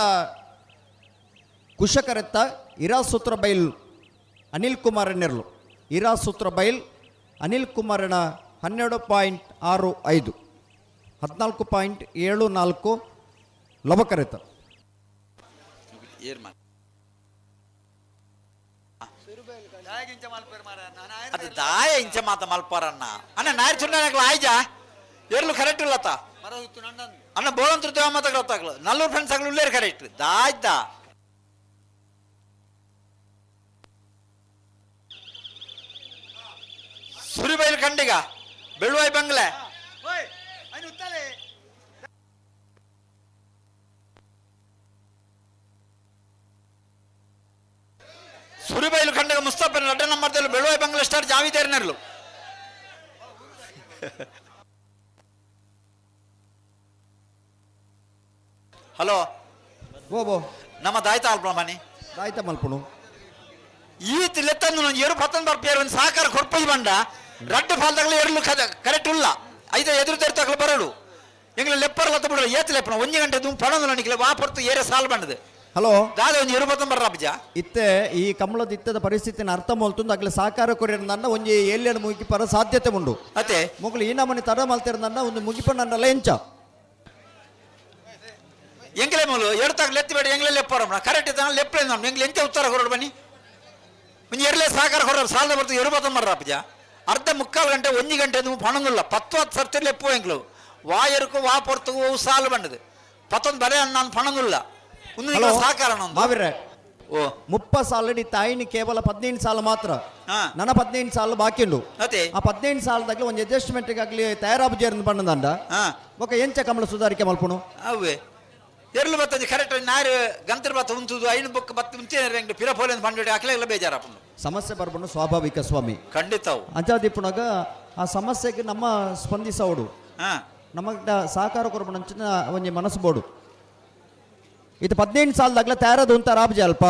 ಕುಶಕರೆತ್ತ ಇರಾ ಸೂತ್ರ ಬೈಲ್ ಅನಿಲ್ ಕುಮಾರ್ ನೆರ್ಲು. ಇರಾ ಸೂತ್ರ ಬೈಲ್ ಅನಿಲ್ ಕುಮಾರನ 12.65, 14.74 ಲವಕರೆತ. ಅದು ದಾಯ ಇಂಚ ಮಾತ ಮಲ್ಪಾರನ್ನ ಅಣ್ಣ ನಾಯರ್ ಚುಂಡನಕ್ಲ ಆಯ್ಜ ಎರ್ಲು ಕರೆಕ್ಟ್ ಇಲ್ಲತ್ತ ಅಣ್ಣ ಬೋಳಂತ್ರ ದೇವ ಮಾತಾಗ್ಲ ನಲ್ಲೂರು ಫ್ರೆಂಡ್ಸ್ ಆಗ್ಲು ಉಳ್ಳೇರು ಕರೆಕ್ಟ್ ದಾಯ್ದ. ಸುರಿಬೈಲ್ ಖಂಡಿಗ ಬೆಳುವಾಯಿ ಬಂಗ್ಲೆ ಸುರಿಬೈಲು ಖಂಡಿಗ ಮುಸ್ತಫ ನಡ್ಡ ನಂಬರ್ದಲ್ಲಿ ಬೆಳುವಾಯಿ ಬಂಗ್ಲೆ ಸ್ಟಾರ್ ಜಾವಿದೇರ್ನರ್ಲು. ಹಲೋ ಓಬೋ ನಮ್ಮ ದಾಯ್ತ ಅಲ್ಪ ಮನಿ ದಾಯ್ತ ಮಲ್ಪುಣು ಈತ್ ಲೆತ್ತಂದು ನಾನು ಎರು ಪತ್ತೊಂದು ಬರ್ಪಿಯರು ಒಂದು ಸಹಕಾರ ಕೊರ್ಪುಜಿ ಬಂಡ ರಡ್ಡು ಫಾಲ್ದಾಗಲೇ ಎರ್ಲು ಕರೆಕ್ಟ್ ಉಲ್ಲ ಐದ ಎದುರು ತೆರ್ತಕ್ಲು ಬರಡು ಎಂಗ್ಲ ಲೆಪ್ಪರ್ ಲತ್ತ ಬಿಡಲ್ಲ ಏತ್ ಲೆಪ್ಪನ ಒಂಜಿ ಗಂಟೆ ದುಂ ಪಣಂದು ನನಗೆ ವಾ ಪೊರ್ತು ಏರೆ ಸಾಲ್ ಬಂಡದು. ಹಲೋ ದಾದ ಒಂಜಿ ಎರು ಪತ್ತೊಂದು ಬರ್ರ ಅಬ್ಜ ಇತ್ತೆ ಈ ಕಮಲದ ಇತ್ತದ ಪರಿಸ್ಥಿತಿನ ಅರ್ಥ ಮಲ್ತುಂದು ಅಗ್ಲ ಸಹಕಾರ ಕೊರಿಯರ್ ಒಂಜಿ ಏಲ್ಯಡು ಮುಗಿಪರ ಸಾಧ್ಯತೆ ಉಂಡು. ಅತ್ತೆ ಮೊಗಲು ಈ ನಮನಿ ತರ ಮಲ್ತಿರನ್ನ ಒಂದು ಮುಗಿಪಣ್ಣಲ್ಲ ಎಂಚ ಎಂಗ್ಲೆ ಮೂಲು ಎರಡು ತಾಕ್ ಲೆತ್ತಿ ಬೇಡ ಎಂಗ್ಲೆ ಲೆಪ್ಪರ ಕರೆಕ್ಟ್ ಇದ್ದಾನ ಲೆಪ್ಪಲೆ ನಮ್ಮ ಎಂಗ್ಲೆ ಎಂಚ ಉತ್ತರ ಕೊರಡು ಬನ್ನಿ ಒಂಜಿ ಎರಲೇ ಸಹಕಾರ ಕೊರಡು ಸಾಲದ ಬರ್ತು ಎರು ಪತ್ತೊಂದು ಬರ್ರ ಅಬ್ಜ ಅರ್ಧ ಮುಕ್ಕಾಲು ಗಂಟೆ ಒಂಜಿ ಗಂಟೆ ನೀವು ಪಣಂದುಲ್ಲ ಪತ್ತು ಹತ್ತು ಸರ್ತಿ ಲೆಪ್ಪು ಎಂಗ್ಲು ವಾ ಎರುಕು ವಾ ಪೊರ್ತು ಓ ಸಾಲು ಬಂಡದು ಪತ್ತೊಂದು ಬರೆ ನಾನು ಪಣಂದುಲ್ಲ ಒಂದು ಹಲೋ ಸಹಕಾರ ಮಾವಿರ್ರೆ ಓ ಮುಪ್ಪ ಸಾಲಡಿ ತಾಯಿನಿ ಕೇವಲ 15 ಸಾಲ ಮಾತ್ರ ನನ್ನ 15 ಸಾಲ ಬಾಕಿ ಉಂಡು. ಅತ್ತೆ ಆ 15 ಸಾಲದಾಗಲಿ ಒಂದು ಅಡ್ಜಸ್ಟ್ಮೆಂಟ್ ಆಗಲಿ ತಯಾರಾಬುಜೇರ್ ಪಣ್ಣದಂಡ ఒక ಎಂಚ ಕಮಲ ಸುಧಾರಿಕೆ ಮಲ್ಪುಣು ಅವೇ ಎರ್ಲು ಬತ್ತಂಜಿ ಕರೆಕ್ಟ್ ನಾರು ಗಂತರ ಬತ್ತ ಉಂತುದು ಐನು ಬೊಕ್ಕ ಬತ್ತ ಉಂಚೆ ಪಿರ ಪೋಲೆ పండు ಅಕ್ಲೆಲ್ಲ ಬೇಜಾರಪ್ಪನು ಸಮಸ್ಯೆ ಬರ್ಬಂಡು ಸ್ವಾಭಾವಿಕ ಸ್ವಾಮಿ ಖಂಡಿತ ಅವು ಅಂಚಾದಿಪ್ಪುನಾಗ ಆ ಸಮಸ್ಯೆಗೆ ನಮ್ಮ ಸ್ಪಂದಿಸೋಡು ನಮಗ ಸಹಕಾರ ಕೊರ್ಬಂಚಿನ ಒಂಜಿ ಮನಸ್ಸು ಬೋಡು. ಇದು 15 ಸಾಲದಾಗಲೇ ತಯಾರದು ಅಂತ ರಾಬ್ಜಿ ಅಲ್ಪ.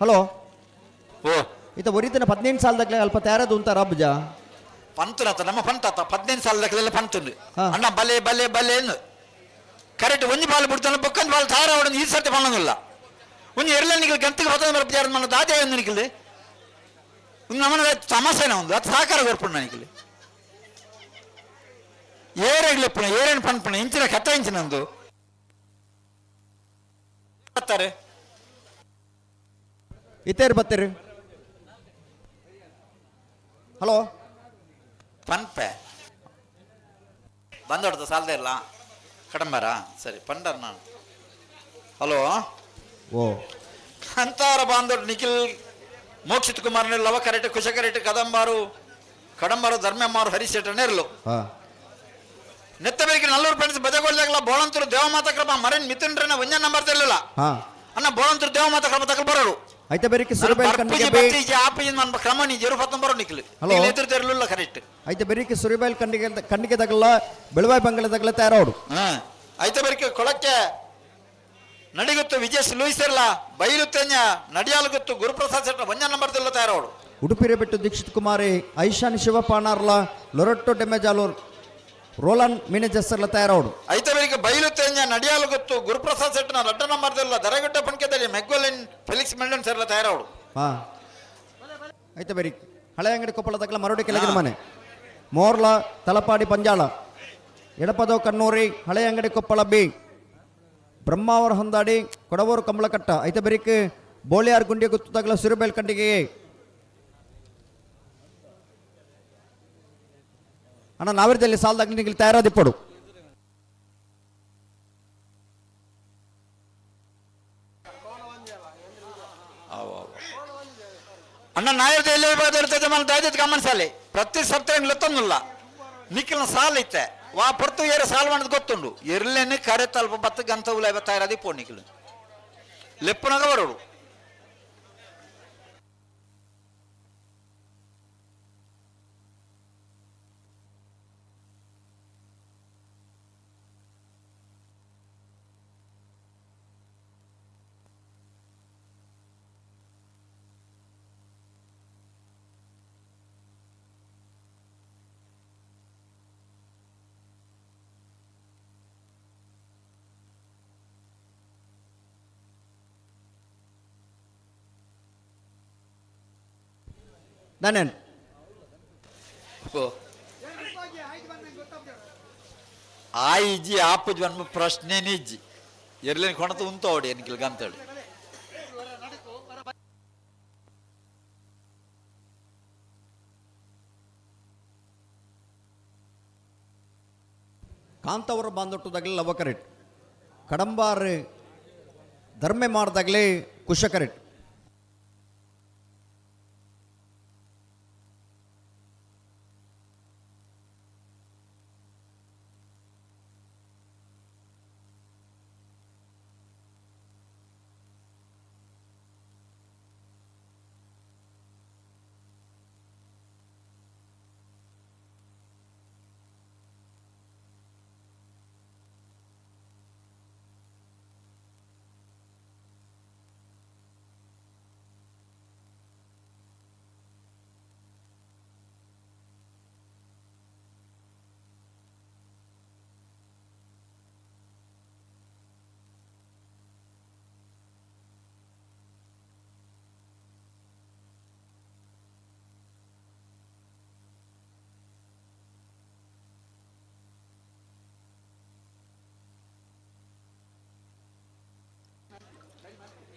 ಹಲೋ ಓ ಇತ ಒರಿತನ 15 ಸಾಲದಾಗಲೇ ಅಲ್ಪ ತಯಾರದು ಅಂತ ರಾಬ್ಜ ಪಂತುನತ ನಮ್ಮ ಪಂತಾತ 15 ಸಾಲದಾಗಲೆಲ್ಲ ಪಂತುಂಡು ಅಣ್ಣ ಬಲೆ ಬಲೆ ಬಲೆ ಏನು ಕರೆಕ್ಟ್ ಒಂಜಿ ಬಾಲ್ ಬಿಡ್ತಾನೆ ಬೊಕ್ಕಂದು ಬಾಲ್ ತಯಾರಾವಡು ಈ ಸರ್ತಿ ಪಣ್ಣಂಗಿಲ್ಲ ಒಂಜಿ ಎರಲ ನಿಖಲ್ ಗಂತಿಗೆ ಬತ್ತದ ಬರ್ಪ మన ದಾದೆ ಒಂದು ನಿಖಲ್ ಒಂದು ನಮ್ಮನ ಸಮಸ್ಯೆನ ಒಂದು ಅದು ಸಹಕಾರ ಕೊರ್ಪುಂಡು ನಿಖಲ್ ಏರೆಗ್ಲೆಪ್ಪುನ ಏರೇನು ಪನ್ಪುನ ಇಂಚಿನ ಕಥ ಇಂಚಿನ ಒಂದು ಬರ್ತಾರೆ ಇತ್ತೇರು ಬತ್ತೀರಿ. ಹಲೋ ಪನ್ಪೆ ಬಂದೊಡ್ತ ಸಾಲದೇ ಇಲ್ಲ ಕಡಂಬಾರ ಸರಿ ಪಂಡರ್ ನಾನು. ಹಲೋ ಓ ಅಂತಾರ ಬಾಂದೊಡ್ ನಿಖಿಲ್ ಮೋಕ್ಷಿತ್ ಕುಮಾರ್ ಲವ ಕರೆಟ್ ಕುಶ ಕರೆಟ್ ಕದಂಬಾರು ಕಡಂಬಾರು ಧರ್ಮಮ್ಮಾರು ಹರಿಶೆಟ್ಟ ನೆರ್ಲು ನೆತ್ತಬೇಕೆ ನಲ್ಲೂರು ಫ್ರೆಂಡ್ಸ್ ಬಜಗೋಲ್ದಾಗಲ ಬೋಳಂತೂರು ದೇವಮಾತಾ ಕ್ರಮ ಮರನ್ ಮಿಥುನ್ರನ ಒಂಜ ನಂಬರ್ ತೆರಲಿಲ್ಲ ಅನ್ನ ಬೋಳಂತೂರು ದೇವಮಾತಾ ಕ್ರಮ ತಕಲ್ ಬರೋಡು ಐತೆ ಬೆರಿಕೆ ಸುರಬೈಲ್ ಕಣ್ಣಿಗೆ ಬೇ ಆಪಿ మన ಕ್ರಮ ನೀ ಜರು ಪತ್ತೊಂಬರೋ ನಿಖಿಲ್ ಹಲೋ. ಎದುರು ತೆರಲಿಲ್ಲ ಕರೆಕ್ಟ್ ಐತೆ ಬೆರಿಕೆ ಸುರಿಬೈಲ್ ಕಣ್ಣಿಗೆ ಕಣ್ಣಿಗೆ ತಗಲ್ಲ ಬೆಳವಾಯಿ ಬಂಗಲೆ ತಗಲ ತಯಾರೋಡು. ಐತೆ ಬೆರಿಕೆ ಕೊಳಕ್ಕೆ ನಡಿಗುತ್ತು ವಿಜಯ್ ಲೂಯಿಸರ್ಲ ಬೈಲುತ್ತೆಂಜ ನಡಿಯಾಲು ಗೊತ್ತು ಗುರುಪ್ರಸಾದ್ ಶೆಟ್ಟ ಒಂಜ ನಂಬರ್ ತೆಲ್ಲ ತಯಾರೋಡು. ಉಡುಪಿರೆ ಬೆಟ್ಟು ದೀಕ್ಷಿತ್ ಕುಮಾರಿ ಐಶಾನ್ ಶಿವಪಾನಾರ್ಲ ಲೊರೊಟ್ಟೊ ಡೆಮೆಜಾಲೋರ್ ರೋಲನ್ ಮಿನೆಜಸ್ಸರ್ಲ ತಯಾರೋಡು. ಐತೆ ಬೆರಿಕೆ ಬೈಲುತ್ತೆಂಜ ನಡಿಯಾಲು ಗೊತ್ತು ಗುರುಪ್ರಸಾದ್ ಶೆಟ್ಟನ ರಡ್ಡ ನಂಬರ್ ತೆಲ್ಲ ದರಗುಡ್ಡ ಪಂಕೆದಲ್ಲಿ ಮೆಗ್ಗೋಲಿನ್ ಫೆಲಿಕ್ಸ್ ಮೆಂಡನ್ ಸರ್ಲ ತಯಾರೋಡು. ಐತೆ ಬೆರಿಕೆ ಹಳೆ ಅಂಗಡಿ ಕೊಪ್ಪಳ ತಗಲ ಮರೋಡಿ ಕೆಳಗಿನ ಮನೆ ಮೋರ್ಲ ತಲಪಾಡಿ ಪಂಜಾಳ ಎಡಪದೋ ಕಣ್ಣೂರಿ ಹಳೆ ಅಂಗಡಿ ಕೊಪ್ಪಳ ಬಿ ಬ್ರಹ್ಮಾವರ ಹೊಂದಾಡಿ ಕೊಡವೂರು ಕಮಲಕಟ್ಟ ಐತೆ ಬೆರಿಕೆ ಬೋಳಿಯಾರ್ ಗುಂಡಿ ಗುತ್ತು ತಗಲ ಸುರುಬೇಲ್ ಕಂಡಿಗೆ ಅಣ್ಣ ನಾವಿರದಲ್ಲಿ ಸಾಲದಾಗ ನಿಮಗೆ ತಯಾರಾದಿಪ್ಪಡು. ಅಣ್ಣ ನಾಯರ್ದ ಎಲ್ಲಿ ಇರ್ತದೆ మన ದಯದಿತ್ತು ಗಮನಿಸಲಿ ಪ್ರತಿ ಸಪ್ತ ಲತ್ತೊಂದುಲ್ಲ ನಿಖಿಲ್ನ ಸಾಲ ಇತ್ತೆ ವಾ ಪೊರ್ತು ಏರ ಸಾಲ ಮಾಡೋದು ಗೊತ್ತುಂಡು ಎರ್ಲೇನೆ ಕರೆ ತಲ್ಪ ಬತ್ತು ಗಂತ ಉಲ ತಯಾರಾದಿ ಪೋ ನಿಖಿಲ್. ಲೆಪ್ಪುನಗ ಬರೋಡು. ದಾನೇನ್ ಆ ಇಜ್ಜಿ ಆಪುಜ್ ಪನ್ಪ ಪ್ರಶ್ನೆನೇ ಇಜ್ಜಿ ಎರ್ಲೇನ್ ಕೊಣತ ಉಂತೋಡಿ ಎನ್ಕಿಲ್ ಗಂತೇಳಿ. ಕಾಂತವರು ಬಾಂದೊಟ್ಟುದಾಗಲೇ ಲವಕರೆಟ್ ಕಡಂಬಾರ್ ಧರ್ಮೆ ಮಾಡ್ದಾಗಲೇ ಕುಶಕರೆಟ್.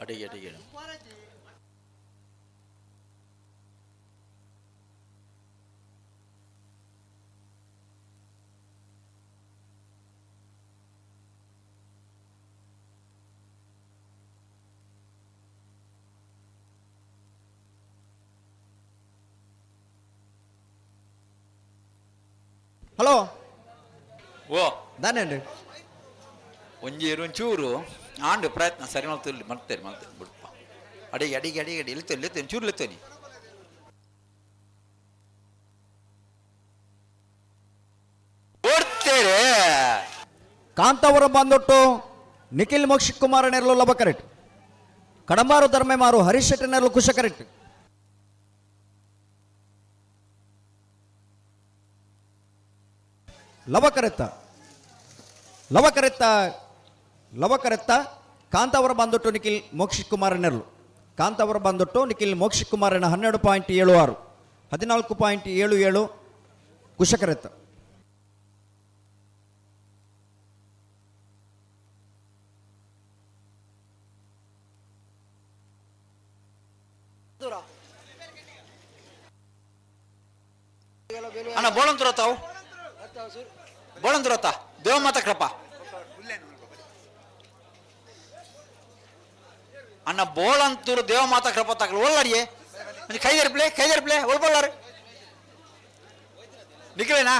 ಅಡಿಗೆ ಅಡಿಗೆ ಹಲೋ ಓ ದಾನೇಂಡು ಒಂಜಿ ಒಂಚೂರು ಆಂಡು ಪ್ರಯತ್ನ ಸರಿ ಮಾಡ್ತಿರ್ಲಿ ಮಾಡ್ತೇನೆ ಮಾಡ್ತೇನೆ ಬಿಡಪ್ಪ. ಅಡಿಗೆ ಅಡಿಗೆ ಅಡಿಗೆ ಅಡಿ ಇಲ್ತೇನೆ ಇಲ್ತೇನೆ ಚೂರು ಇಲ್ತೇನೆ. ಓಡ್ತೇರೆ. ಕಾಂತಾವರ ಬಂದೊಟ್ಟು ನಿಖಿಲ್ ಮೋಕ್ಷಿಕ್ ಕುಮಾರ ನೆರಳು ಲಬ ಕರೆಕ್ಟ್. ಕಡಂಬಾರು ಧರ್ಮೆ ಮಾರು ಹರೀಶ್ ಶೆಟ್ಟಿ ನೆರಳು ಕುಶ ಕರೆಕ್ಟ್. ಲವಕರೆತ್ತ ಲವಕರೆತ್ತ ಲವಕರೆತ್ತ ಕಾಂತಾವರ ಬಂದೊಟ್ಟು ನಿಖಿಲ್ ಮೋಕ್ಷಿಕ್ ಕುಮಾರ ನೆರಳು. ಕಾಂತಾವರ ಬಂದೊಟ್ಟು ನಿಖಿಲ್ ಮೋಕ್ಷಿಕ್ ಕುಮಾರನ 12.76 14.77 ಕುಶಕರೆತ್ತ. ಅಣ್ಣ ಬೋಳಂತುರ ತಾವು ಬೋಳಂತುರತ್ತ ದೇವಮಾತ ಕೃಪ ಅಣ್ಣ ಬೋಳಂತೂರು ದೇವಮಾತ ಕೃಪ ತಾಕಲು ಒಳ್ಳಡಿಯೇ ಕೈದರ್ಪ್ಲೆ ಕೈದರ್ಪ್ಲೆ ಒಳ್ಬೊಳ್ಳಾರು ನಿಖಲೇನಾ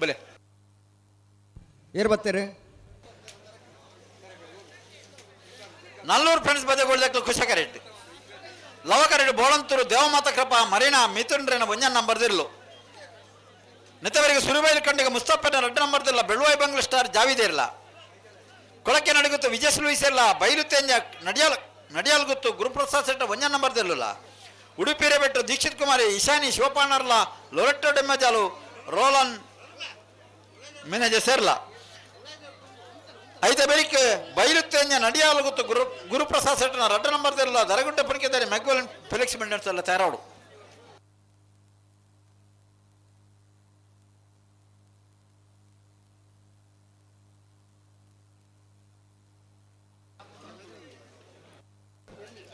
ಬಲೆ ಏರ್ ಬರ್ತೀರಿ. ನಲ್ಲೂರು ಫ್ರೆಂಡ್ಸ್ ಬದಗೊಳ್ದಕ್ಕೆ ಕುಶಕರೆಟ್ ಲವಕರೆಡ್ ಬೋಳಂತೂರು ದೇವಮಾತ ಕೃಪಾ ಮರೀನಾ ಮಿಥುನ್ರೇನ ಒಂಜನ್ ನಂಬರ್ ದಿರ್ಲು ನಿತವರಿಗೆ ಸುರುಬೈಲು ಕಂಡಿಗೆ ಮುಸ್ತಫನ ರಡ್ಡ ನಂಬರ್ ದಿಲ್ಲ ಬೆಳ್ಳುವಾಯಿ ಬಂಗ್ಲ ಸ್ಟಾರ್ ಜಾವಿದೇರ್ಲ ಕೊಳಕೆ ನಡುಗುತ್ತು ವಿಜಯ ಸುಲುವಿಸಿಲ್ಲ ಬೈಲು ತೇಂಜ ನಡಿಯಾಲ್ ನಡಿಯಾಲ್ ಗೊತ್ತು ಗುರುಪ್ರಸಾದ್ ಸೆಟ್ಟ ಒಂಜನ್ ನಂಬರ್ ದಿರ್ಲಿಲ್ಲ ಉಡುಪಿರೆ ಬೆಟ್ಟು ದೀಕ್ಷಿತ್ ಕುಮಾರಿ ಇಶಾನಿ ಶಿವಪಾಣರ್ಲ ಲೊರೆಟ್ಟೋ ಡೆಮ್ಮಜಾಲು ರೋಲನ್ ಮಿನಜೆ ಸೇರ್ಲ ಐತ ಬೆಳಿಗ್ಗೆ ಬೈಲುತ್ತೇಂಜ ನಡಿಯಾಲು ಗೊತ್ತು ಗುರುಪ್ರಸಾದ್ ಸೆಟ್ಟನ ರಡ್ಡ ನಂಬರ್ ದಿರಲ್ಲ ದರಗುಡ್ಡ ಪಣಿಕೆದಾರಿ ಮೆಗ್ಗೋಲಿನ್ ಫೆಲಿಕ್ಸ್ ಮೆಂಡೆನ್ಸ್ ಎಲ್ಲ ತಯಾರಾಡು.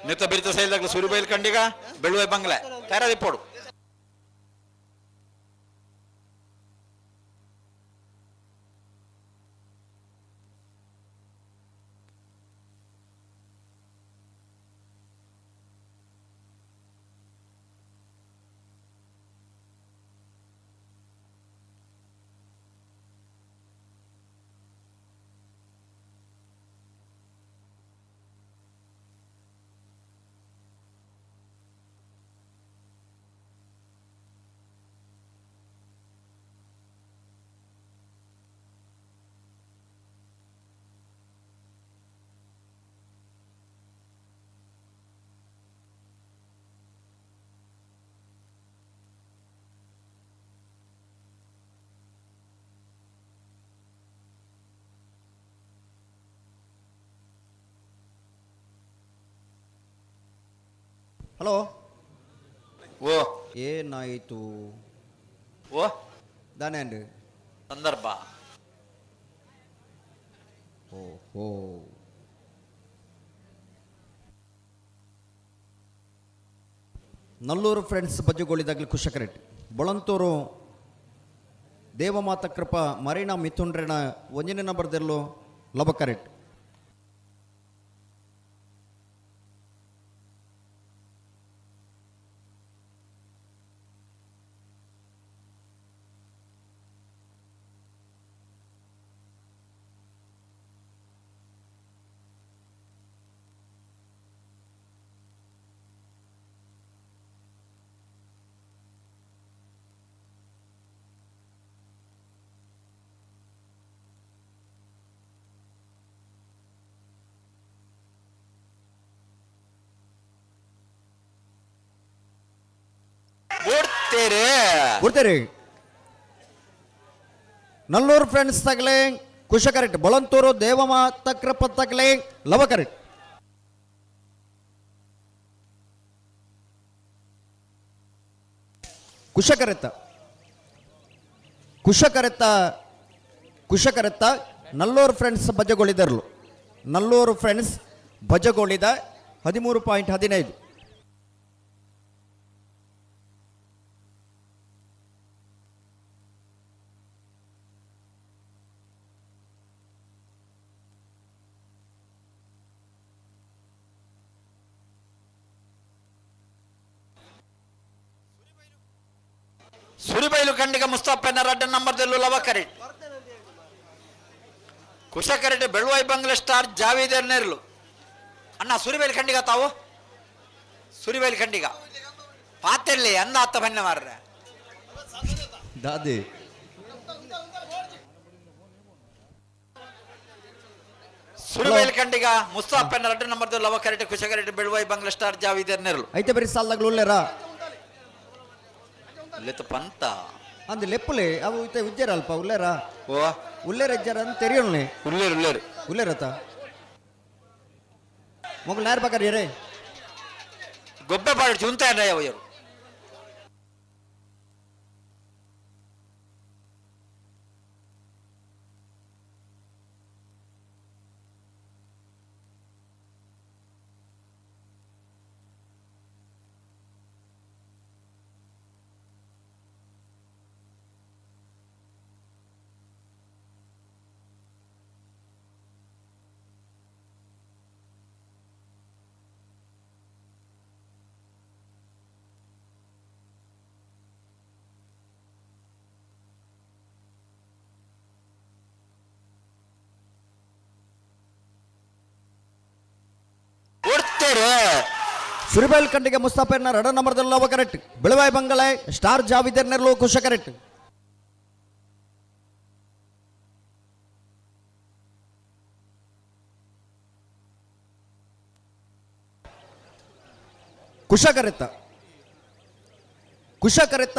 ನಿತ್ತ ಬಿರಿತ ಸೈಲ್ದಾಗ್ಲ ಸೂರ್ಯಬೈಲ್ ಕಂಡಿಗ ಬೆಳ್ಳುವೆ ಬಂಗ್ಲೆ ತಯಾರಾದಿಪ್ಪೋಡು. ಹಲೋ. ಓ. ಏನಾಯಿತು? ಓ. ದಾನೆ ಅಂಡ್ ಸಂದರ್ಭ. ಓಹೋ. ನಲ್ಲೂರು ಫ್ರೆಂಡ್ಸ್ ಬಜ್ಜುಗೋಳಿದಾಗಲಿ ಕುಶಕರೆಟ್ ಬೊಳಂತೂರು ದೇವಮಾತ ಕೃಪಾ ಮರೀನಾ ಮಿಥುನ್ರೆನ ಒಂಜನೇ ನಂಬರ್ದೆಲ್ಲೋ ಲಬಕರೆಟ್. ಓಡ್ತೇರೆ ಕೊಡ್ತೇರಿ. ನಲ್ಲೂರು ಫ್ರೆಂಡ್ಸ್ ತಗಲೆ ಕುಶಕರೆಟ್ ಬೊಳಂತೂರು ದೇವಮಾತ ಕೃಪ ತಗಲೆ ಲವಕರೆಟ್. ಕುಶಕರೆತ್ತ ಕುಶಕರೆತ್ತ ಕುಶಕರೆತ್ತ ನಲ್ಲೂರು ಫ್ರೆಂಡ್ಸ್ ಬಜಗೋಳಿದರ್ಲು. ನಲ್ಲೂರು ಫ್ರೆಂಡ್ಸ್ ಬಜಗೋಳಿದ 13.15. ಸುರಿಬೈಲು ಖಂಡಿಗ ಮುಸ್ತಾಪೆನ್ನ ರಡ್ಡ ನಂಬರ್ ದೆಲ್ಲು ಲವ ಕರೆಟ್ ಕುಶ ಕರೆಟ್ ಬೆಳುವಾಯಿ ಬಂಗ್ಲೆ ಸ್ಟಾರ್ ಜಾವೀದರ್ ನೆರ್ಲು. ಅಣ್ಣ ಸುರಿಬೈಲು ಖಂಡಿಗ ತಾವು ಸುರಿಬೈಲು ಖಂಡಿಗ ಪಾತೆರ್ಲಿ ಅಂದ ಅತ್ತ ಬನ್ನೆ ಮಾರ್ರೆ. ದಾದಿ ಸುರಿಬೈಲು ಖಂಡಿಗ ಮುಸ್ತಾಪೆನ್ನ ರಡ್ಡ ನಂಬರ್ ದೆಲ್ಲು ಲವ ಕರೆಟ್ ಕುಶ ಕರೆಟ್ ಬೆಳುವಾಯಿ ಬಂಗ್ಲೆ ಸ್ಟಾರ್ ಜಾವೀದರ್ ನೆರ್ಲು. ಐತೆ ಬರೀ ಸಾಲ್ದಾಗ್ಲು ಉಲ್ಲೇರಾ? ಲೆತ್ತ ಪಂತ ಅಂದ್ ಲೆಪ್ಪುಲೆ ಅವು ಇತ್ತೆ ಉಜ್ಜರ ಅಲ್ಪ ಉಲ್ಲೇರಾ? ಓ. ಉಲ್ಲೇರ ಇಜ್ಜಾರ ಅಂತ ತೆರಿಯೋಣ. ಉಲ್ಲೇರು ಉಲ್ಲೇರು. ಉಲ್ಲೇರತ್ತ ಮೊಗಲ್ ನಾರ್ ಬಕರಿ ರೇ. ಗೊಬ್ಬೆ ಪಾಡು ಚುಂತ ಅವರು. ಸುರಿಬೈಲ್ ಖಂಡಿಗೆ ಮುಸ್ತಾಫೆರ್ನ ರಡ ನಂಬರ್ದಲ್ಲಿ ಲವ ಕರೆಕ್ಟ್. ಬೆಳವಾಯಿ ಬಂಗಲೆ ಸ್ಟಾರ್ ಜಾವಿದರ್ ನೆರ್ಲು ಕುಶ ಕರೆಕ್ಟ್. ಕುಶ ಕರೆತ್ತ ಕುಶ ಕರೆತ್ತ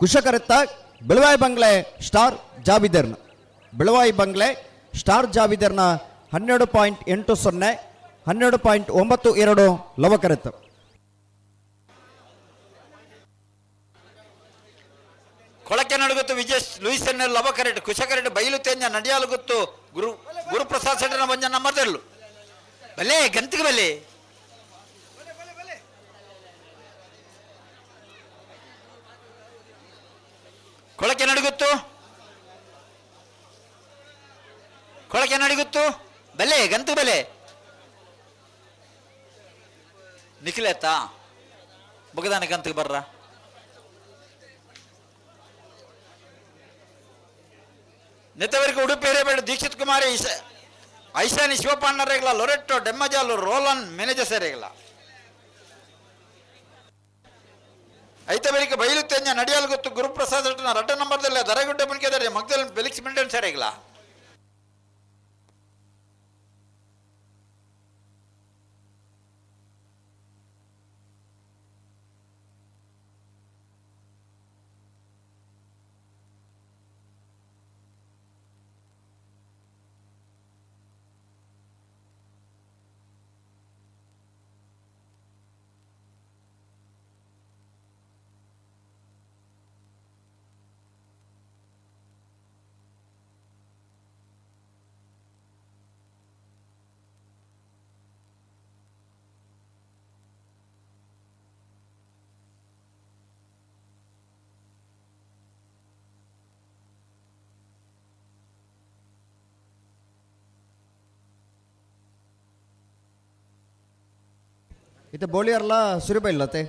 ಕುಶ ಕರೆತ್ತ ಬೆಳವಾಯಿ ಬಂಗ್ಲೆ ಸ್ಟಾರ್ ಜಾವಿದರ್ನ ಬೆಳವಾಯಿ ಬಂಗ್ಲೆ ಸ್ಟಾರ್ ಜಾವಿದರ್ನ 12.80 12.92 ಲವಕರೆತ್ತ. ಕೊಳಕೆ ನಡುಗುತ್ತು ವಿಜಯ್ ಲೂಯಿಸ್ ಎನ್ ಲವಕರೆಟ್ ಕುಶಕರೆಟ್ ಬೈಲು ತೇಂಜ ನಡಿಯಾಲು ಗೊತ್ತು ಗುರು ಗುರುಪ್ರಸಾದ್ ಸೆಟ್ಟನ ಬಂಜ ನಮ್ಮದೆಲ್ಲು ಬಲೆ ಗಂತಿಗೆ ಬಲೆ. ಕೊಳಕೆ ನಡುಗುತ್ತು ಕೊಳಕೆ ನಡುಗುತ್ತು ಬಲೆ ಗಂತು ಬಲೆ ನಿಖಿಲೇತಾ ಬಗದಾನ ಗಂತಿಗೆ ಬರ್ರ. ನೆತ್ತವರೆಗೆ ಉಡುಪಿ ಹಿರೇಬೇಡ ದೀಕ್ಷಿತ್ ಕುಮಾರಿ ಐಶಾನಿ ಶಿವಪಾಂಡರೇಗಲ ಲೊರೆಟ್ಟೋ ಡೆಮ್ಮಜಾಲು ರೋಲನ್ ಮೆನೇಜಸರೇಗಲ ಐತವರಿಗೆ ಬೈಲು ತೆಂಜ ನಡಿಯಾಲು ಗೊತ್ತು ಗುರುಪ್ರಸಾದ್ ರಡ್ಡ ನಂಬರ್ದಲ್ಲ ದರಗುಡ್ಡೆ ಮುನ್ಕೆದರೆ ಮಗ್ದಲ್ ಫೆಲಿಕ್ಸ್ ಮಿಂಟನ್ ಸರೇಗಲ. ಇತ್ತೆ ಬೋಳಿಯರ್ಲ ಸುರಿಬೈಲ್ಲತೆ.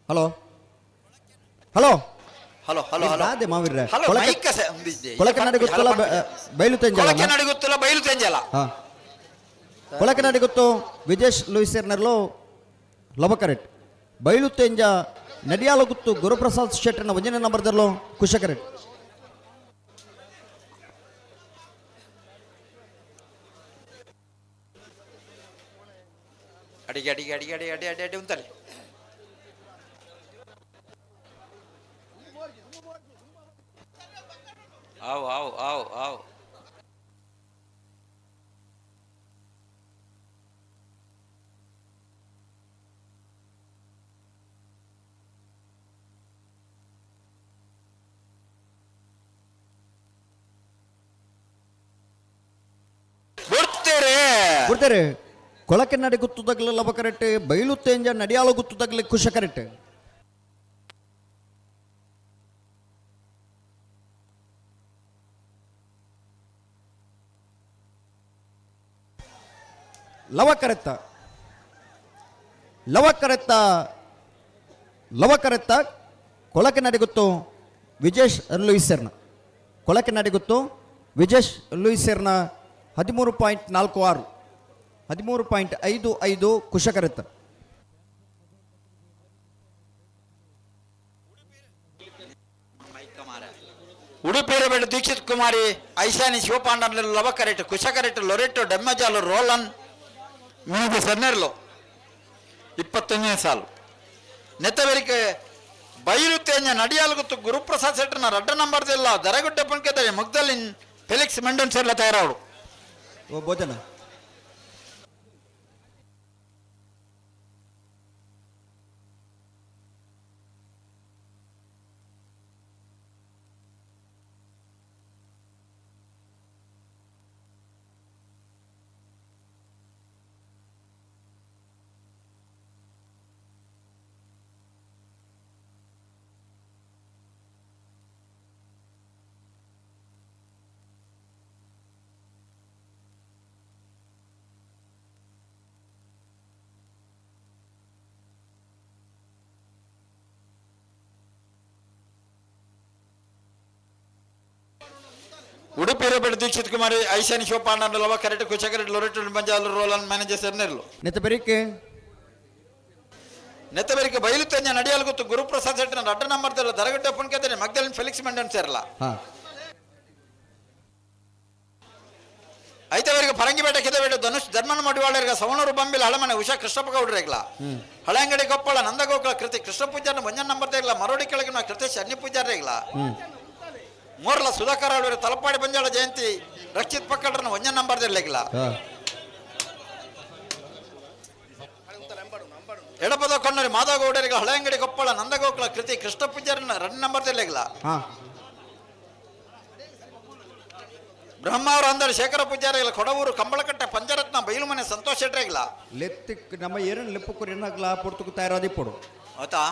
Hello hello hello hello hello. ಅದೇ ಮಾವಿರ್ರೆ. ಹಲೋ, ಮೈಕ್ ಕೊಳಕನಾಡಿ ಗೊತ್ತಲ್ಲ, ಬೈಲು ತೆಂಜಲ. ಕೊಳಕೆನಾಡಿ ಗೊತ್ತಲ್ಲ, ಬೈಲು ತೆಂಜಲ. ಹಾ, ಕೊಳಕನಾಡಿ ಗೊತ್ತು ವಿಜೇಶ್ ಲೂಯಿಸರ್ನರ್ಲು ಲಬಕರೆಟ್. ಬೈಲು ತೆಂಜ ನಡಿಯಾಲ ಗುತ್ತು ಗುರುಪ್ರಸಾದ್ ಶೆಟ್ಟರ್ನ ಒಂಜನೇ ನಂಬರ್ದಲ್ಲೋ ಕುಶಕರೆಟ್. ಅಡಿಗೆ ಅಡಿಗೆ ಅಡಿಗೆ ಅಡಿಗೆ ಅಡಿ ಅಡಿ ಅಡಿ ಉಂತಲೆ. ಆವು ಆವು ಆವು ಆವು. ಬಿಡ್ತೇರೆ. ಕೊಳಕೆನ್ನಡಿ ಗುತ್ತುದಗ್ಲ ಲಬಕರೆಟ್, ಬೈಲು ತೇಂಜ ನಡಿಯಾಲ ಗುತ್ತುದಗ್ಲ ಕುಶಕರೆಟ್. ಲವಕರೆತ್ತ ಲವಕರೆತ್ತ ಲವಕರೆತ್ತ ಕೊಳಕೆನ್ನಡಿ ಗುತ್ತು ವಿಜೇಶ್ ಲೂಯಿಸರ್ನ. ಕೊಳಕೆನ್ನಡಿ ಗುತ್ತು ವಿಜೇಶ್ ಲೂಯಿಸರ್ನ 13.46, 13.55 ಕುಶಕರೆತ್ತ. ಉಡುಪಿರಬೇಡ ದೀಕ್ಷಿತ್ ಕುಮಾರಿ ಐಶಾನಿ ಶಿವಪಾಂಡನ್ ಲವಕರೆಟ್ ಕುಶಕರೆಟ್ ಲೊರೆಟೊ ಡೆಮ್ಮಜಾಲು ರೋಲನ್ ಮೀದು ಸನ್ನೆರ್ಲು 21ನೇ ಸಾಲು. ನೆತ್ತವರಿಗೆ ಬೈರು ತೇಂಜ ನಡಿಯಾಲು ಗೊತ್ತು ಗುರುಪ್ರಸಾದ್ ಶೆಟ್ಟರ್ನ ರಡ್ಡ ನಂಬರ್ದಿಲ್ಲ ದರಗುಡ್ಡ ಪುಣ್ಕೆದರೆ ಮುಗ್ದಲಿನ್ ಫೆಲಿಕ್ಸ್ ಮೆಂಡನ್ ಸೆರ್ಲ ತಯಾರಾವಡು. ಓ ಭೋಜನ. ಉಡುಪಿ ಇರಬೇಡ ದೀಕ್ಷಿತ್ ಕುಮಾರಿ ಐಶಾನಿ ಶಿವಪಾಂಡನ್ ಲವ ಕರೆಟ್ ಕುಶಕರೆಟ್ ಲೊರೆಟೊ ಬಂಜಾಲು ರೋಲನ್ ಮ್ಯಾನೇಜರ್ ಸೆರ್ನೆರ್ಲು. ನೆತ್ತಬೆರಿಕೆ ನೆತ್ತಬೆರಿಕೆ ಬೈಲು ತೆಂಜ ನಡಿಯಾಲು ಗೊತ್ತು ಗುರುಪ್ರಸಾದ್ ಶೆಟ್ಟರ್ನ ರಡ್ಡ ನಂಬರ್ದಲ್ಲ ದರಗಡ್ಡ ಪುಣ್ಕೆದರೆ ಮಗ್ದಲಿನ್ ಫೆಲಿಕ್ಸ್ ಮೆಂಡನ್ ಸೇರಲ್ಲ. ಐತವರಿಗೆ ಪರಂಗಿಪೇಟೆ ಕಿದಬೇಟೆ ಧನುಷ್ ಧರ್ಮನ ಮಡಿವಾಳರಿಗೆ ಸವಣೂರು ಬಂಬಿಲ ಹಳಮನೆ ಉಷಾ ಕೃಷ್ಣಪ್ಪ ಗೌಡ್ರಿಗ್ಲ ಹಳೆಂಗಡಿ ಕೊಪ್ಪಳ ನಂದಗೋಕುಲ ಕೃತಿ ಕೃಷ್ಣ ಪೂಜಾರನ ಒಂಜನ್ ನಂಬರ್ ದೇಗ್ಲ ಮರೋಡಿ ಕೆಳಗಿನ ಕೃತೇಶ್ ಅನ್ಯ ಪೂಜಾರಿಗ್ಲ ಮೋರ್ಲ ಸುಧಾಕರ್ ಅವರು ತಲಪಾಡಿ ಬಂಜಾಳ ಜಯಂತಿ ರಕ್ಷಿತ್ ಪಕ್ಕಡ್ರನ ಒಂಜನ್ ನಂಬರ್ ದೇಗ್ಲ ಎಡಪದ ಕೊಂಡರಿ ಮಾಧವಗೌಡರಿಗೆ ಹಳೆಂಗಡಿ ಕೊಪ್ಪಳ ನಂದಗೋಕುಲ ಕೃತಿ ಕೃಷ್ಣ ಪೂಜಾರನ ರನ್ ನಂಬರ್ ದೇಗ್ಲ ಬ್ರಹ್ಮಾವರ ಅಂದರೆ ಶೇಖರ ಪೂಜಾರಿಗಳ ಕೊಡವೂರು ಕಂಬಳಕಟ್ಟೆ ಪಂಚರತ್ನ ಬೈಲುಮನೆ ಸಂತೋಷ್ ಶೆಟ್ರಿಗ್ಲ ಲೆತ್ತಿಕ್ ನಮ್ಮ ಏರನ್ ಲೆಪ್ಪು ಎನ್ನಾಗ್ಲ ಪೊರ್ತುಕು ತಯಾರಾದಿ ಪೊಡು. ಆತಾ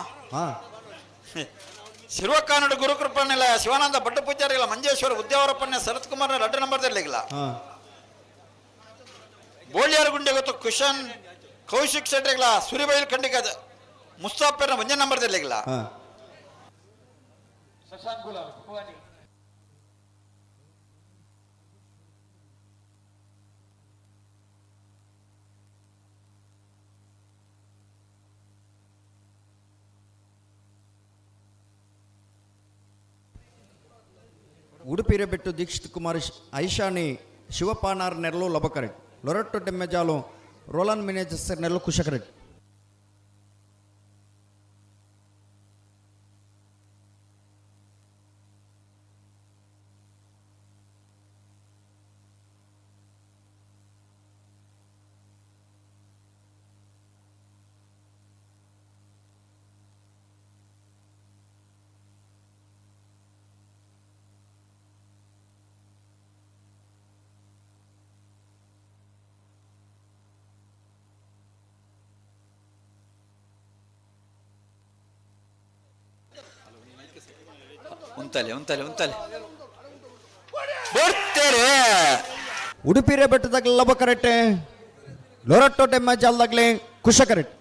ಶಿರ್ವಕಾನಡು ಗುರುಕೃಪನಿಲ ಶಿವಾನಂದ ಭಟ್ಟ ಪೂಜಾರಿಗಳ ಮಂಜೇಶ್ವರ ಉದ್ಯಾವರಪ್ಪಣ್ಣ ಶರತ್ ಕುಮಾರ್ ರಡ್ಡ ನಂಬರ್ ದೇಗ್ಲ ಬೋಳ್ಯಾರ ಗುಂಡೆ ಗೊತ್ತು ಕುಶನ್ ಕೌಶಿಕ್ ಶೆಟ್ರಿಗಳ ಸುರಿಬೈಲ್ ಖಂಡಿಕ ಮುಸ್ತಾಫರ್ನ ಒಂದೇ ನಂಬರ್ ದೇಗ್ಲ ಉಡುಪಿರಬೆಟ್ಟು ದೀಕ್ಷಿತ್ ಕುಮಾರ್ ಐಶಾನಿ ಶಿವಪಾನಾರ್ ನೆರಳು ಲಬಕರೆಟ್ ಲೊರೆಟ್ಟೊ ಡೆಮ್ಮೆಜಾಲು ರೋಲನ್ ಮಿನೇಜಸ್ ನೆರಳು ಕುಶಕರೆಟ್. ಉಂತಲೆ ಉಂತಲೆ ಉಂತಲೆ ಬರ್ತಾರೆ. ಉಡುಪಿರೆ ಬೆಟ್ಟದಾಗ ಲಬಕರೆಟ್ಟೆ ಲೊರಟ್ಟೋ ಟೆಮ್ಮಜಾಲ್ದಾಗ್ಲೆ ಕುಶಕರೆಟ್.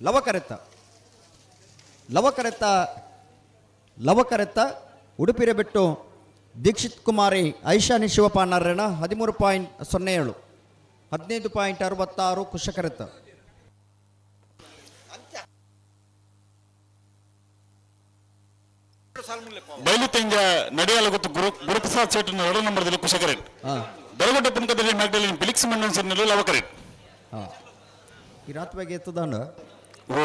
ಲವಕರೆತ್ತ ಲವಕರೆತ್ತ ಲವಕರೆತ್ತ ಉಡುಪಿರೆ ಬಿಟ್ಟು ದೀಕ್ಷಿತ್ ಕುಮಾರಿ ಐಶಾನಿ ಶಿವಪಾನಾರಾಯಣ 13.07 15.66 ಕುಶಕರೆತ್ತ. ಬಯಲುತೆಂಜ ನಡೆಯಲ ಗೊತ್ತು ಗುರುಪ್ರಸಾದ್ ಸೇಟ್ ಎರಡು ನಂಬರ್ದಲ್ಲಿ ಕುಶಕರೆಟ್. ದರಗುಡ್ಡ ಪುನ್ಕದಲ್ಲಿ ಮ್ಯಾಗ್ಡಲಿನ್ ಫಿಲಿಕ್ಸ್ ಮೆಂಡೋನ್ಸರ್ನಲ್ಲಿ ಲವಕರೆಟ್. ಈ ರಾತ್ರಿಗೆ ಎತ್ತದಾಂಡ. ಓ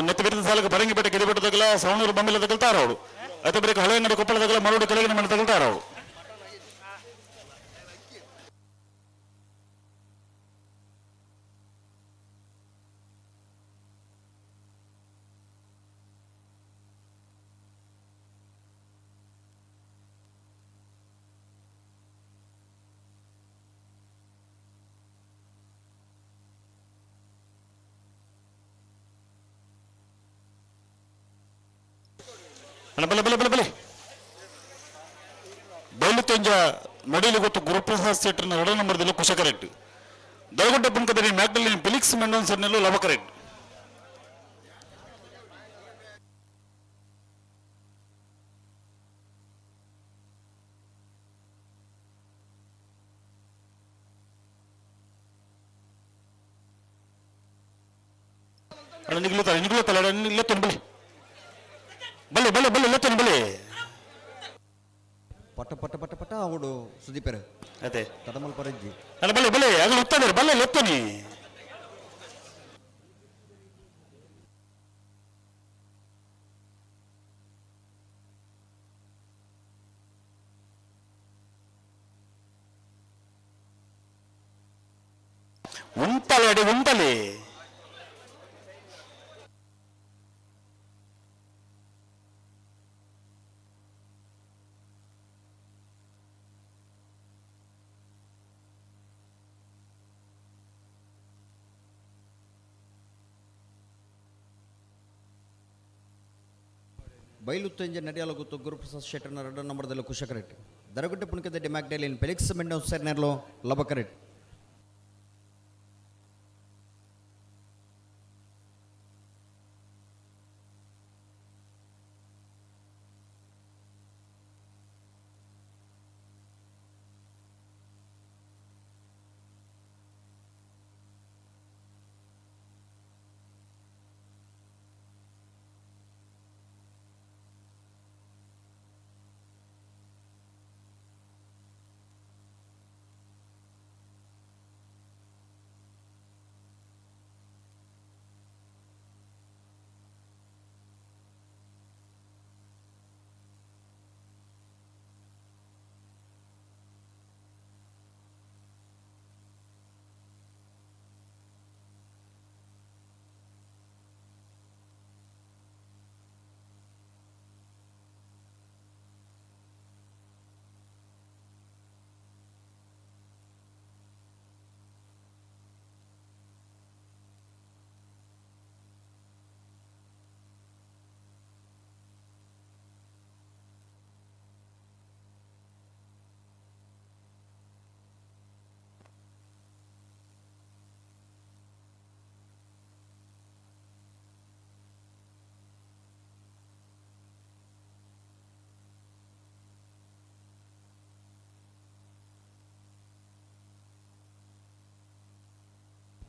ನೆತ್ತ ಬಿರಿದ ಸಾಲಕ್ಕೆ ಬರಂಗಿಪೇಟೆ ಗಿರಿಬೆಟ್ಟದಾಗಲ ಸವಣೂರು ಬೊಮ್ಮೆಲ ತಗಲ್ತಾರ ಅವಳು. ಅತ ಬರೀ ಹಳೆಯಂಗಡಿ ಕೊಪ್ಪಳದಾಗಲ ಮರೋಡು ಕೆಳಗಿನ ಮನೆ ತಗಲ್ತಾರ ಅವಳು. ಬಲೆ ಬಲೆ ಬಲೆ ಬಲೆ ಬಯಲುತೆಂಜ ನಡಿಲು ಗೊತ್ತು ಗುರುಪ್ರಸಾದ್ ಸೇಟ್ರನ ಎರಡು ನಂಬರ್ದಲ್ಲಿ ಕುಶಕರೆಟ್. ದರಗುಡ್ಡ ಪುನ್ಕದಲ್ಲಿ ಮ್ಯಾಗ್ಡಲಿನ್ ಫಿಲಿಕ್ಸ್ ಮೆಂಡೋನ್ಸರ್ನಲ್ಲೂ ಲವಕರೆಟ್. ನಿಗ್ಲುತ್ತಾರೆ ನಿಗ್ಲುತ್ತಾರೆ ನಿಲ್ಲತ್ತೊಂದು ಬಲಿ ಬಲೆ ಬಲೆ ಬಲೆ ಲತ್ತೊಂದು ಬಲೆ ಪಟ ಪಟ ಪಟ ಪಟ ಅವಡು ಸುದೀಪೆರೆ ಅದೇ ತಡಮಲ್ ಪರಜ್ಜಿ. ಅಲ್ಲ ಬಲೆ ಬಲೆ ಅದು ಉತ್ತಮ ಬಲ್ಲೆ ಲತ್ತನಿ. ಉಂಟಲೆ ಅಡಿ ಉಂಟಲೆ. ಬಯಲುತ್ತಂಜೆ ನಡೆಯಲು ಗೊತ್ತು ಗುರುಪ್ರಸಾದ್ ಶೆಟ್ಟರ್ನ ಎರಡು ನಂಬರ್ದಲ್ಲಿ ಕುಶಕರೆಟ್. ದರಗುಡ್ಡೆ ಪುಣಕದಡ್ಡಿ ಮ್ಯಾಗ್ಡಲಿನ್ ಫೆಲಿಕ್ಸ್ ಮೆಂಡೋನ್ಸರ್ನೆಲ್ಲೋ ಲಬಕರೆಟ್.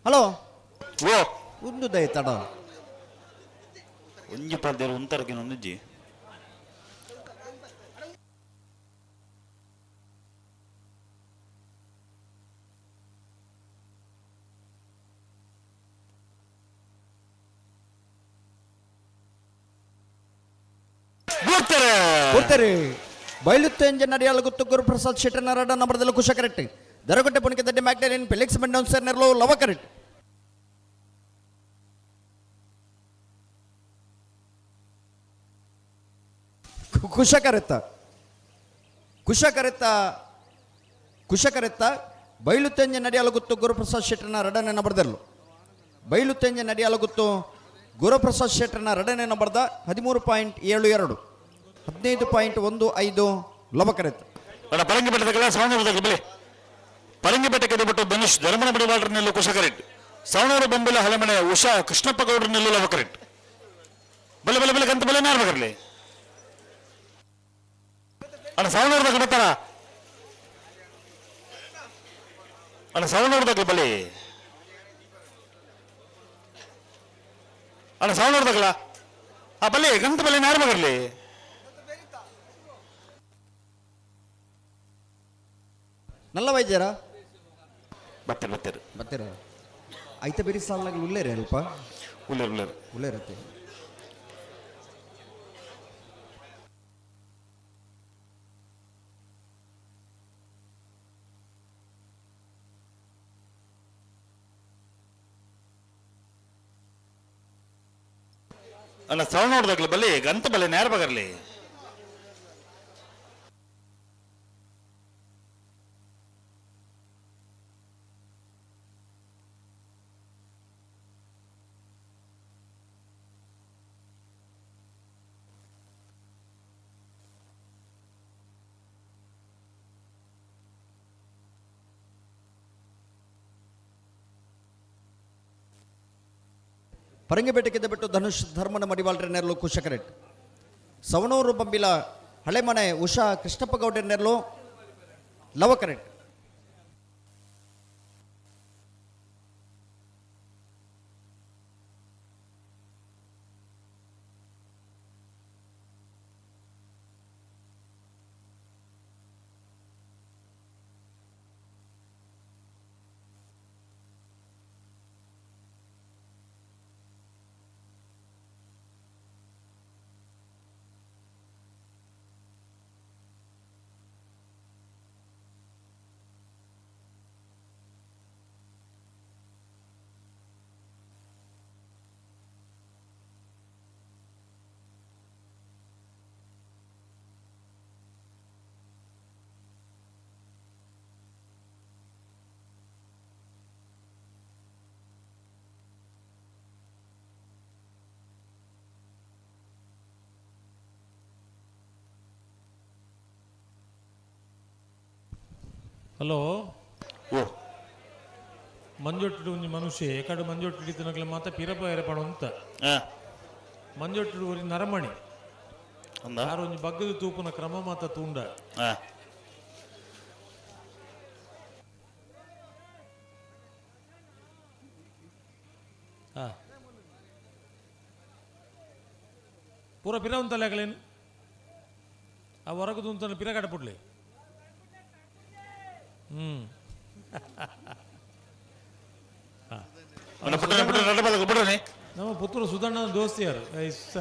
ಹಲೋ ಓ ಒಂದು ದಯ ತಡ ಒಂಜಿ ಪರ್ದೇರು ಉಂತರಕಿನ ಒಂದುಜ್ಜಿ. ಕೊಡ್ತಾರೆ ಬಯಲುತ್ತಂಜೆ ನಡೆಯಲು ಗೊತ್ತು ಗುರುಪ್ರಸಾದ್ ಶೆಟ್ಟರ್ನ ನಂಬರ್ದಲ್ಲಿ ಕುಶಕರೆಟ್. ದರಗುಡ್ಡೆ ಪುಣಕದಡ್ಡಿ ಮ್ಯಾಗ್ಡಲಿನ್ ಫೆಲಿಕ್ಸ್ ಮೆಂಡೋನ್ಸರ್ನೆಲ್ಲೋ ಲವಕರೆಟ್. ಕುಶಕರೆತ್ತ ಕುಶಕರೆತ್ತ ಕುಶಕರೆತ್ತ ಬೈಲುತ್ತೆಂಜೆ ನಡಿಯಾಲಗುತ್ತು ಗುರುಪ್ರಸಾದ್ ಶೆಟ್ಟರ್ನ ಎರಡನೇ ನಂಬರ್ದಲ್ಲೂ. ಬೈಲುತ್ತೆಂಜೆ ನಡಿಯಾಲಗುತ್ತು ಗುರುಪ್ರಸಾದ್ ಶೆಟ್ಟರ್ನ ಎರಡನೇ ನಂಬರ್ದ 13.72, 15.15 ಲವಕರೆತ್. ಪರಂಗಿ ಬೆಟ್ಟದಗಲ ಸವಣೂರು ಬಲೆ ಪರಂಗಿ ಬೆಟ್ಟಕ್ಕೆ ಬಿಟ್ಟು ಧನುಷ್ ಧರ್ಮನ ಬಡಿವಾಳ್ರ ನಿಲ್ಲು ಕುಶಕರೆಟ್. ಸವಣೂರು ಬೊಂಬಿಲ ಹಲಮನೆ ಉಷಾ ಕೃಷ್ಣಪ್ಪ ಗೌಡ್ರ ನಿಲ್ಲು ಲವಕರೆಟ್. ಬಲೆ ಬಲೆ ಬಲೆ ಗಂತ ಬಲೆ ನಾರ್ಬಗರ್ಲಿ ಅಣ್ಣ ಸವಣೂರು ಬರ್ತಾರ ಅಣ್ಣ ಸವಣೂರು ಬಲೆ ಅಣ್ಣ ಸವಣೂರು ಆ ಬಲೆ ಗಂತ ಬಲೆ ನಾರ್ಬಗರ್ಲಿ. ನಲ್ಲ ವೈದ್ಯರ ಬರ್ತಾರೆ ಬರ್ತಾರೆ ಬರ್ತೀರ ಐತ ಬೇರೆ ಸಾಲಾಗಲು ಉಲ್ಲೇರೆ ಅಲ್ಪ ಉಲ್ಲೇರು ಉಲ್ಲೇರು ಉಲ್ಲೇರತ್ತೆ. ಅಲ್ಲ ಸವಣೂರ್ದಾಗ್ಲ ಬಲಿ ಗಂತ ಬಲೆ ನೇರ ಬಗರ್ಲಿ. ಪರಂಗಿಪೇಟೆಗೆ ಬಿಟ್ಟು ಧನುಷ್ ಧರ್ಮನ ಮಡಿವಾಳ್ರ ನೆರಳು ಕುಶಕರೆಟ್. ಸವಣೂರು ಬಂಬಿಲ ಹಳೆಮನೆ ಉಷಾ ಕೃಷ್ಣಪ್ಪ ಗೌಡರ ನೆರಳು ಲವಕರೆಟ್. ಹಲೋ ಓ ಮಂಜೊಟ್ಟು ಒಂಜಿ ಮನುಷ್ಯ ಏಕಡು ಮಂಜೊಟ್ಟು ಹಿಡಿತನಗಲ ಮಾತ ಪಿರಪ ಎರಪಣ ಅಂತ. ಮಂಜೊಟ್ಟು ಒಂಜಿ ನರಮಣಿ ಆರ್ ಒಂಜಿ ಬಗ್ಗದ ತೂಪುನ ಕ್ರಮ ಮಾತ ತೂಂಡ. ಪೂರ ಪಿರ ಉಂತಲ್ಲ ಯಾಕಲೇನು ಆ ಹೊರಗದು ಉಂತಾನೆ ಪಿರ ಕಡಪುಡ್ಲಿ. ನಮ್ಮ ಪುತ್ರ ಸುಧಣ್ಣ ದೋಸ್ತಿ ಯಾರು ಐಸ.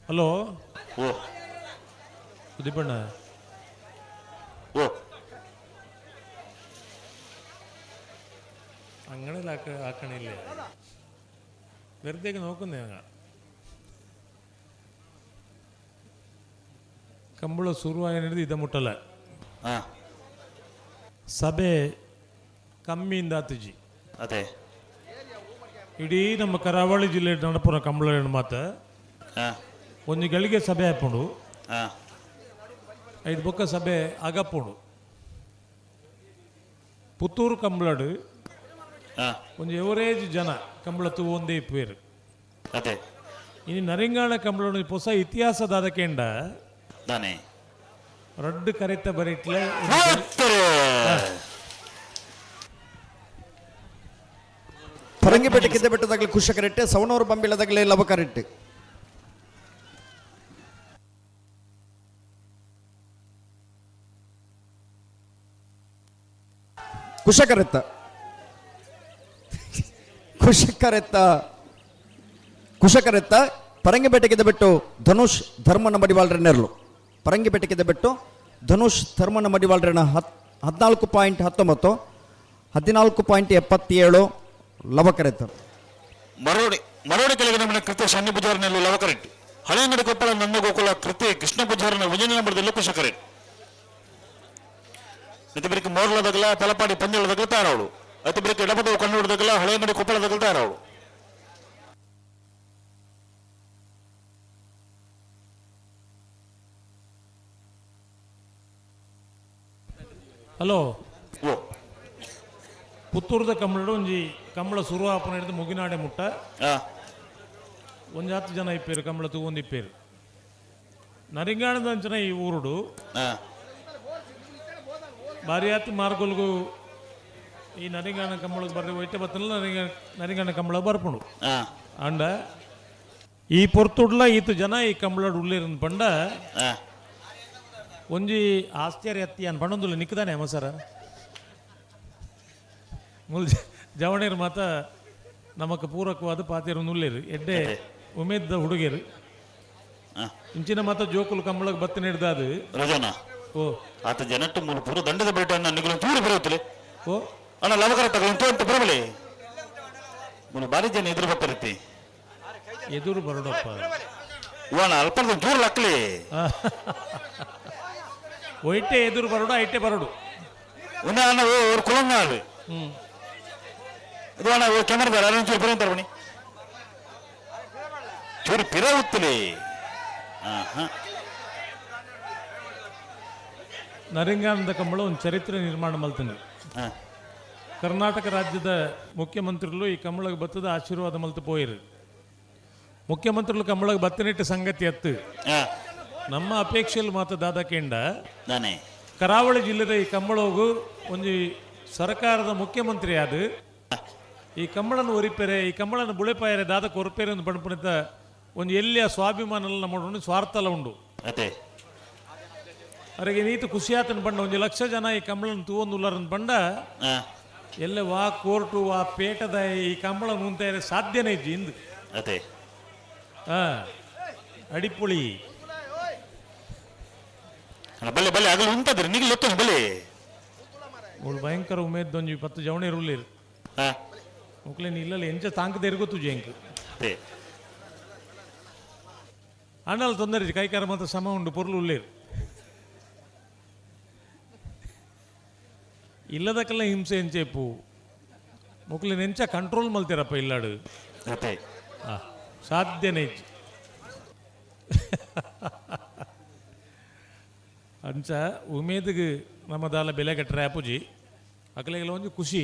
ಹಲೋ ಓ ಸುದೀಪಣ್ಣ. ಓ അങ്ങനെ ആക്കണില്ലേ, വെറുതെ നോക്കുന്നേ. ഞങ്ങൾ ಕಂಬಳ ಶುರುವಾಗಿ ಇದ ಮುಟ್ಟಲ್ಲ. ಸಭೆ ಕಮ್ಮಿಯಿಂದ ಆತುಜಿ. ಅದೇ ಇಡೀ ನಮ್ಮ ಕರಾವಳಿ ಜಿಲ್ಲೆ ನಡಪುರ ಕಂಬಳ ಮಾತ ಒಂಜಿ ಗಳಿಗೆ ಸಭೆ ಹಾಪುಂಡು, ಐದು ಬೊಕ್ಕ ಸಭೆ ಅಗಪ್ಪುಂಡು. ಪುತ್ತೂರು ಕಂಬಳಡು ಒಂಜಿ ಎವರೇಜ್ ಜನ ಕಂಬಳ ತೂವೊಂದೇ ಇಪ್ಪುವೆರು. ಅದೇ ಇನಿ ನರಿಂಗಾಣ ಕಂಬಳ ಹೊಸ ಇತಿಹಾಸದಾದ ಕೇಂಡ ದಾನೆ ರಡ್ಡು ಕರೆತ ಬರಿಟ್ಲೆ. ಪರಂಗಿಪೇಟೆ ಕಿದ್ದ ಬೆಟ್ಟದಾಗಲಿ ಕುಶಕರೆಟ್ಟೆ, ಸವಣೂರು ಬಂಬಿಲದಾಗಲಿ ಲವಕರೆಟ್ಟೆ. ಕುಶಕರೆತ್ತ ಕುಶಕರೆತ್ತ ಕುಶಕರೆತ್ತ ಪರಂಗಿಪೇಟೆಗೆ ಬಿಟ್ಟು ಧನುಷ್ ಧರ್ಮನ ಮಡಿವಾಳ್ರನೆರ್ಲು. ಪರಂಗಿಪೇಟೆಗೆ ಬಿಟ್ಟು ಧನುಷ್ ಧರ್ಮನ ಮಡಿವಾಳ್ರನ 14.19, 14.77 ಲವಕರೆತ್ತ. ಮರೋಡಿ ಮರೋಡಿ ಕೆಳಗೆ ನಮ್ಮ ಕೃತಿ ಶನಿ ಪೂಜಾರನಲ್ಲಿ ಲವಕರೆಟ್. ಹಳೆಯಂಗಡಿ ಕೊಪ್ಪಳ ನಂದ ಗೋಕುಲ ಕೃತಿ ಕೃಷ್ಣ ಪೂಜಾರನ ಒಂಜನೇ ನಂಬರ್ದಲ್ಲಿ ಕುಶಕರೆಟ್. ಇತಿ ಮೋರ್ಲದಗಲ ತಲಪಾಡಿ ಪಂಜಳದಗಲ ತಾರವಳು. ಅತಿ ಬೆರಕೆ ಎಡಪದವು ಕಣ್ಣುಡದಗಲ ಹಳೆಯಂಗಡಿ ಕೊಪ್ಪಳದಗಲ ತಾರವಳು. ಹಲೋ, ಪುತ್ತೂರ್ದ ಕಂಬಳಡು ಒಂಜಿ ಕಂಬಳ ಸುರು ಆಪನ ಹಿಡಿದು ಮುಗಿನಾಡೆ ಮುಟ್ಟ ಒಂಜಿ 10 ಜನ ಇಪ್ಪೇರು ಕಂಬಳ ತೂವೊಂದು ಇಪ್ಪೇರು. ನರಿಂಗಾಣದಂಚನ ಈ ಊರುಡು ಬಾರಿ ಆತು ಮಾರ್ಗೊಲ್ಗು ಈ ನರಿಂಗಾಣ ಕಂಬಳಗ್ ಬರ್ರಿ ಒಯ್ಟೆ ಬತ್ತಲ್ಲ ನರಿಂಗ ನರಿಂಗಾಣ ಕಂಬಳ ಬರ್ಪುಂಡು. ಅಂಡ ಈ ಪೊರ್ತುಡ್ಲ ಈತ ಜನ ಈ ಕಂಬಳಡ್ ಉಳ್ಳೇರನ್ ಪಂಡ ಒಂಜಿ ಆಶ್ಚರ್ಯ ಅತ್ತಿ ಅನ್ ಪಂಡೊಂದುಲ್ಲ ನಿಕ್ಕದಾನೆ ಅಮಸರ ಮುಲ್ ಜವಣೇರು ಮಾತ ನಮಕ್ ಪೂರಕವಾದ ಪಾತೇರು ಉಳ್ಳೇರು ಎಡ್ಡೆ ಉಮೇದ್ದ ಹುಡುಗೇರು ಇಂಚಿನ ಮಾತ ಜೋಕುಲು ಕಂಬಳಗ್ ಬತ್ತ ಹಿಡ್ದಾದು ರಜಾನ ಓ ಆತ ಜನಟ್ಟು ಮೂರು ಪೂರ ದಂಡದ ಬೇಟ ನಿಗುಲ ತೂರು ಬರುತ್ತಲೆ. ಓ ಅಣ್ಣ ಲವಕರ ತಗೊಂಡು ಅಂತ ಬರಬಲೆ ಮುನು ಬಾರಿ ಜನ ಎದುರು ಬರ್ತಾರತಿ. ಎದುರು ಬರೋಡಪ್ಪ. ಓ ಅಣ್ಣ ಅಲ್ಪ ದೂರ ಲಕ್ಲಿ. ಒಯ್ಟೆ ಎದುರು ಬರೋಡು ಐಟೆ ಬರೋಡು. ಉನ್ನ ಅಣ್ಣ ஒரு குளங்காடு ಇದು ಅಣ್ಣ ಕ್ಯಾಮರಾ ಬೇಡ ಚೂರು ಬರೋ ಬನ್ನಿ ಚೂರು ಪಿರ ಉತ್ತಲಿ. ನರಿಂಗಾನಂದ ಕಂಬಳ ಒಂದು ಚರಿತ್ರೆ ನಿರ್ಮಾಣ ಮಲ್ತಂದು. ಕರ್ನಾಟಕ ರಾಜ್ಯದ ಮುಖ್ಯಮಂತ್ರಿಗಳು ಈ ಕಂಬಳಗೆ ಬತ್ತದ ಆಶೀರ್ವಾದ ಮಲ್ತು ಪೋಯಿರು. ಮುಖ್ಯಮಂತ್ರಿಗಳು ಕಂಬಳಗೆ ಬತ್ತನಿಟ್ಟ ಸಂಗತಿ ಅತ್ತು ನಮ್ಮ ಅಪೇಕ್ಷೆಯಲ್ಲಿ ಮಾತ ದಾದಕೇಂಡ ಕರಾವಳಿ ಜಿಲ್ಲೆದ ಈ ಕಂಬಳೋಗು ಒಂಜಿ ಸರ್ಕಾರದ ಮುಖ್ಯಮಂತ್ರಿ ಅದು ಈ ಕಂಬಳನ ಒರಿಪೆರೆ ಈ ಕಂಬಳನ ಬುಳೆಪಾಯರೆ ದಾದ ಕೊರಪೇರೆ ಒಂದು ಪಣಪುಣಿತ ಒಂದು ಎಲ್ಲಿಯ ಸ್ವಾಭಿಮಾನ ನಮ್ಮ ಸ್ವಾರ್ಥಲ ಉಂಡು. ಅದೇ ಅವರಿಗೆ ನೀತು ಖುಷಿಯಾತನ ಬಂಡ ಒಂದು ಲಕ್ಷ ಜನ ಈ ಕಂಬಳನ ತೂವೊಂದುಲ್ಲರನ್ ಬಂಡ ಎಲ್ಲ ವಾ ಕೋರ್ಟು ವಾ ಪೇಟದ ಈ ಕಂಬಳ ಮುಂತಾಯ ಸಾಧ್ಯನೇ ಇಜ್ಜಿ ಇಂದು. ಅದೇ ಅಡಿಪುಳಿ ಬಲ್ಲೆ ಬಲ್ಲೆ ಆಗಲು ಉಂಟದ್ರಿ ನಿಗ್ಲು ಎತ್ತೊಂದು ಬಲ್ಲೆ. ಅವಳು ಭಯಂಕರ ಉಮೇದ್ ಒಂಜಿ 10 ಜವಣಿ ಇರುಲ್ಲಿರು ಮುಕ್ಲೇನು ಇಲ್ಲಲ್ಲ ಎಂಚ ತಾಂಕದ ಇರ್ಗೊತ್ತು ಜೇಂಕ್ ಅದೇ ಅಣ್ಣಲ್ ತೊಂದರೆ ಕೈಕಾರ ಮಾತ್ರ ಸಮ ಉಂಡು ಪೊರ್ಲು ಉಳ್ಳೇರು ಇಲ್ಲದಕ್ಕೆಲ್ಲ ಹಿಂಸೆ ಎಂಚೇಪು ಮುಕ್ಲೇನು ಎಂಚ ಕಂಟ್ರೋಲ್ ಮಲ್ತೀರಪ್ಪ ಇಲ್ಲಾಡು. ಅದೇ ಸಾಧ್ಯನೇ ಇಜ್ಜಿ. ಅಂಚ ಉಮೇದ್ಗ್ ನಮ್ಮ ದಾಲ ಬೆಲೆ ಕಟ್ಟರೆ ಅಪುಜಿ ಅಕಲೆಗೆಲ್ಲ ಒಂಜಿ ಖುಷಿ.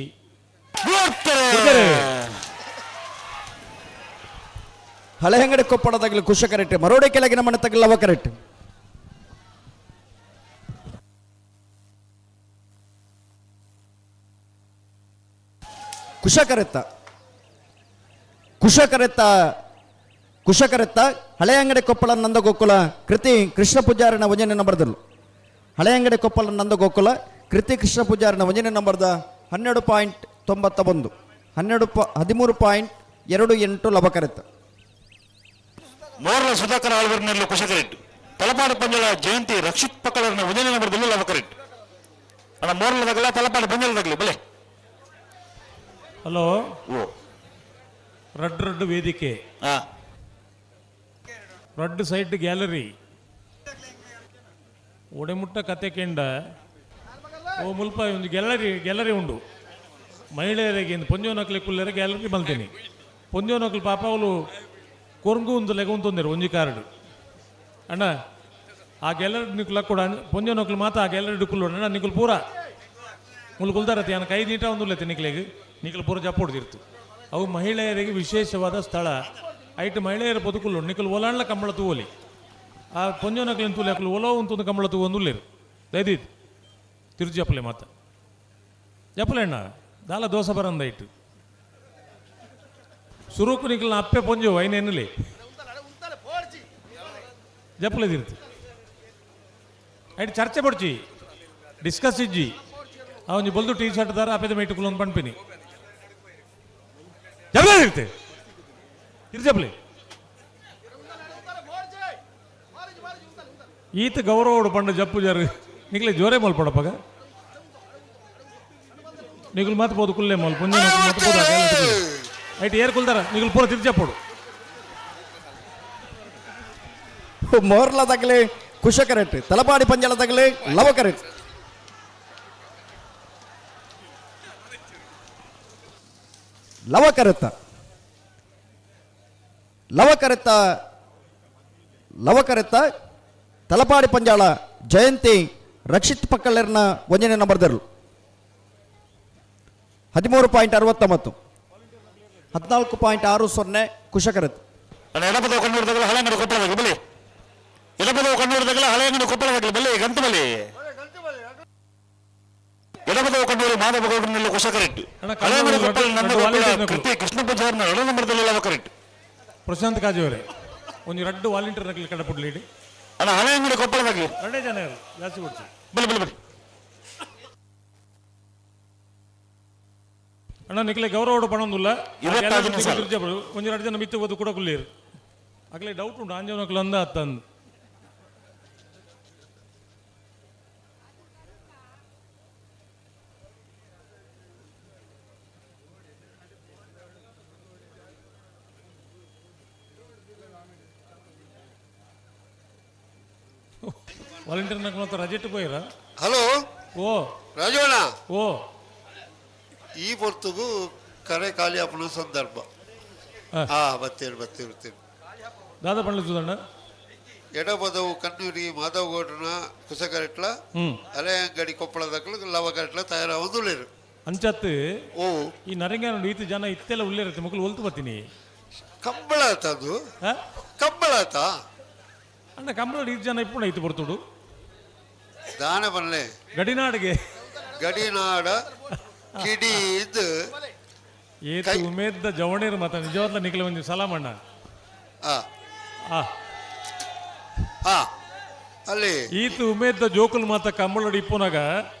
ಹಳೆಯಂಗಡಿ ಕೊಪ್ಪಳದಾಗಲಿ ಕುಶ ಕರೆಕ್ಟ್. ಮರೋಡೆ ಕೆಳಗಿನ ಮನೆ ತಗಲವ ಕರೆಕ್ಟ್. ಕುಶಕರೆತ್ತ ಕುಶಕರೆತ್ತ ಕುಶಕರೆತ್ತ ಹಳೆಯಂಗಡಿ ಕೊಪ್ಪಳ ನಂದಗೋಕುಲ ಕೃತಿ ಕೃಷ್ಣ ಪೂಜಾರಿನ ಒಂಜನೇ ನಂಬರ್ದಲ್ಲು. ಹಳೆಯಂಗಡಿ ಕೊಪ್ಪಳ ನಂದಗೋಕುಲ ಕೃತಿ ಕೃಷ್ಣ ಪೂಜಾರಿನ ಒಂಜನೇ ನಂಬರ್ದ 12.91 13.28 ಲಭಕರೆತ್ತ. ಮೋರ್ಲ ಸುಧಾಕರ್ ಆಳ್ವರ್ನಲ್ಲಿ ಕುಶಕರೆಟ್. ತಲಪಾಡು ಪಂಜಳ ಜಯಂತಿ ರಕ್ಷಿತ್ ಪಕ್ಕಳರ್ನ ಒಂದನೇ ನಂಬರ್ದಲ್ಲಿ ಲವಕರೆಟ್. ಅಣ್ಣ ಮೋರ್ಲದಾಗಲ ತಲಪಾಡು ಪಂಜಳದಾಗಲಿ ಬಲೆ. ಹಲೋ, ಓ ರಡ್ ರಡ್ ವೇದಿಕೆ, ರಡ್ ಸೈಡ್ ಗ್ಯಾಲರಿ, ಒಡೆಮುಟ್ಟ ಕತೆ ಕೆಂಡ ಓ ಮುಲ್ಪ ಒಂದು ಗ್ಯಾಲರಿ ಗ್ಯಾಲರಿ ಉಂಡು. ಮಹಿಳೆಯರಿಗೆ ಪೊಂಜೋನಕ್ಲೆ ಕುಲ್ಲೆರೆ ಗ್ಯಾಲರಿ ಮಲ್ತೀನಿ. ಪೊಂಜೋನಕ್ಲು ಪಾಪ ಅವಳು ಕೊರ್ಗು ಒಂದು ಲೆಗ ಉಂತೊಂದಿರು ಒಂಜಿ ಕಾರ್ಡ್ ಅಣ್ಣ ಆ ಗ್ಯಾಲರಿ ನಿಕ್ಲ ಕೂಡ ಪೊಂಜೋನಕ್ಲು ಮಾತ್ರ ಆ ಗ್ಯಾಲರಿ ಕುಲ್ಲು ಅಣ್ಣ ನಿಕುಲು ಪೂರ ಮುಲ್ ಕುಲ್ದಾರತಿ ಅನ್ನ ಕೈ ನೀಟ ಒಂದು ನಿಕ್ಲೆಗ್ ನಿಕ್ಲು ಪೂರ ಜಪ್ಪೊಡ್ದಿರ್ತು. ಅವು ಮಹಿಳೆಯರಿಗೆ ವಿಶೇಷವಾದ ಸ್ಥಳ. ಐಟ್ ಮಹಿಳೆಯರ ಬದುಕುಲ್ಲು ನಿಕುಲು ಒಲಾಂಡ್ಲ ಕಂಬಳ ತೂವಲಿ ಆ ಪೊಂಜೋನಕ್ಲಿನ ತೂಲಿ ಅಕ್ಲು ಒಲೋ ಉಂತೊಂದು ಕಂಬಳ ತೂವೊಂದುಲ್ಲೇರು ದಯದೀದ್ ತಿರುಚಿ ಜಪ್ಪಲೆ ಮಾತ ಜಪ್ಪಲೆ ಅಣ್ಣ ದಾಲ ದೋಸೆ ಬರಂದ ಇಟ್ಟು ಸುರುಕು ನಿಕ್ಲ ಅಪ್ಪೆ ಪೊಂಜೋ ಐನೇನುಲೇ ಜಪ್ಪಲೆ ತಿರ್ತು ಐಟ್ ಚರ್ಚೆ ಪಡ್ಚಿ ಡಿಸ್ಕಸ್ ಇಜ್ಜಿ ಆ ಒಂಜಿ ಬೊಲ್ದು ಟೀ ಶರ್ಟ್ ದಾರ ಅಪ್ಪೆದ ಮೇಟುಕುಲು ಒಂದು ಪಣ್ಪಿನಿ. ಜಬಲೆ ತಿರ್ಜಪ್ಲೆ ಈತ ಗೌರವಡು ಪಂಡ ಜಪ್ಪು ಜರು ನಿಕ್ಲೆ ಜೋರೇ ಮಲ್ಪಡಪ್ಪಗ ನಿಗುಲ್ ಮಾತು ಬೋದು ಕುಲ್ಲೆ ಮಲ್ ಪುಂಜ ಮಾತು ಬೋದು ಐಟ್ ಏರ್ ಕುಲ್ದಾರ ನಿಗುಲ್ ಪೂರ ತಿರ್ಜಪ್ಪಡು ಮೋರ್ಲ ತಗಲೆ ಕುಶ ಕರೆಕ್ಟ್ ತಲಪಾಡಿ ಪಂಜಳ ತಗಲೆ ಲವ ಕರೆಕ್ಟ್ ಲವ ಕರೆತ್ತ ಲವ ಕರೆತ್ತ ಲವ ಕರೆತ್ತ ತಲಪಾಡಿ ಪಂಜಾಳ ಜಯಂತಿ ರಕ್ಷಿತ್ ಪಕ್ಕಲೆರ್ನ ಒಂಜನೇ ನಂಬರ್ ದರ್ಲು 13.69 14.60 ಕುಶಕರತ್. ಎಡಪದ ಕಣ್ಣೂರ್ದಾಗಲ ಹಳೆಂಗಡ ಕೊಪ್ಪಳದಾಗ ಬಲಿ, ಎಡಪದ ಕಣ್ಣೂರ್ದಾಗಲ ಹಳೆಂಗಡ ಕೊಪ್ಪಳದಾಗ ಬಲಿ ಗಂತು ಬಲಿ. ಎಡಪದ ಕಣ್ಣೂರು ಮಾಧವ ಗೌಡನಲ್ಲಿ ಕುಶಕರೆಟ್ಟಿ, ಹಳೆಂಗಡ ಕೊಪ್ಪಳ ನಂದ ಕೊಪ್ಪಳ ಕೃತಿ ಕೃಷ್ಣ ಪೂಜಾರ್ನ ಎರಡು ನಂಬರ್ದಲ್ಲಿ ಲವಕರೆಟ್ಟಿ. ಪ್ರಶಾಂತ್ ಕಾಜಿ ಅವರೇ ಒಂದು ರಡ್ಡು ವಾಲಂಟಿಯರ್ ನಕಲಿ ಕಡಪುಡ್ಲಿ. ಅಣ್ಣ ಹಳೆಂಗಡ ಕೊಪ್ಪಳದಾಗ ಎರಡೇ ಜನ ಇರು, ಜಾಸ್ತಿ ಕೊಡ್ಸಿ. ಬಲಿ ಬಲಿ ಬಲಿ. ಅಣ್ಣ ನಿಕ್ಲೆ ಗೌರವ ಪಣೊಂದುಲ್ಲ 25 ಒಂಜಿ ಎರಡು ಜನ ಮಿತ್ತು ಓದು ಕೂಡ ಕುಲ್ಲೀರು ಅಗಲೇ ಡೌಟ್ ಉಂಟು ಆಂಜನಕ್ಲು ಅಂದ ಅತ್ತಂದು. ವಾಲಂಟಿಯರ್ ನಕ್ಲು ಅಂತ ರಜೆಟ್ ಪೋಯಿರ. ಹಲೋ ಓ ರಾಜವಣ್ಣ. ಓ ಈ ಪೊರ್ತುಗು ಕರೆ ಖಾಲಿ ಆಪುನ ಸಂದರ್ಭ. ಹಾ ಬತ್ತೇರು ಬತ್ತೇರು ಬತ್ತೇರು. ದಾದಾ ಪಂಡ್ಲ ಸುಧಣ್ಣ. ಎಡಬದವು ಕಣ್ಣೂರಿ ಮಾಧವಗೌಡನ ಕುಸಕರೆಟ್ಲ ಅಲೆ ಅಂಗಡಿ ಕೊಪ್ಪಳದಕ್ಕಲು ಲವಕರೆಟ್ಲ ತಯಾರಾವೊಂದುಲ್ಲೆರ್. ಅಂಚತ್ ಓ ಈ ನರಂಗಾನ ಈತ ಜನ ಇತ್ತೆಲ್ಲ ಉಲ್ಲೇರತ್ತೆ ಮುಕ್ಕಲು ಒಲ್ತು ಬತ್ತೀನಿ. ಕಂಬಳ ಆತ ಅದು ಕಂಬಳ ಆತ ಅಣ್ಣ ಕಂಬಳ ಈತ ಜನ ಇಪ್ಪುಣ ಇತ್ತು ಬರ್ತುಡು ದಾನ ಬನ್ಲೆ ಗಡಿನಾಡಿಗೆ ಗಡಿನಾಡ ಕಿಡಿ ಇದು ಏತು ಉಮೇದ್ದ ಜವಣೇರು ಮಾತ ನಿಜವಾದ ನಿಖಲ ಒಂದು ಸಲಾಮಣ್ಣ. ಆ. ಆ. ಆ. ಅಲ್ಲಿ ಈತ ಉಮೇದ್ದ ಜೋಕುಲ್ ಮಾತ ಕಂಬಳಡು ಇಪ್ಪುನಾಗ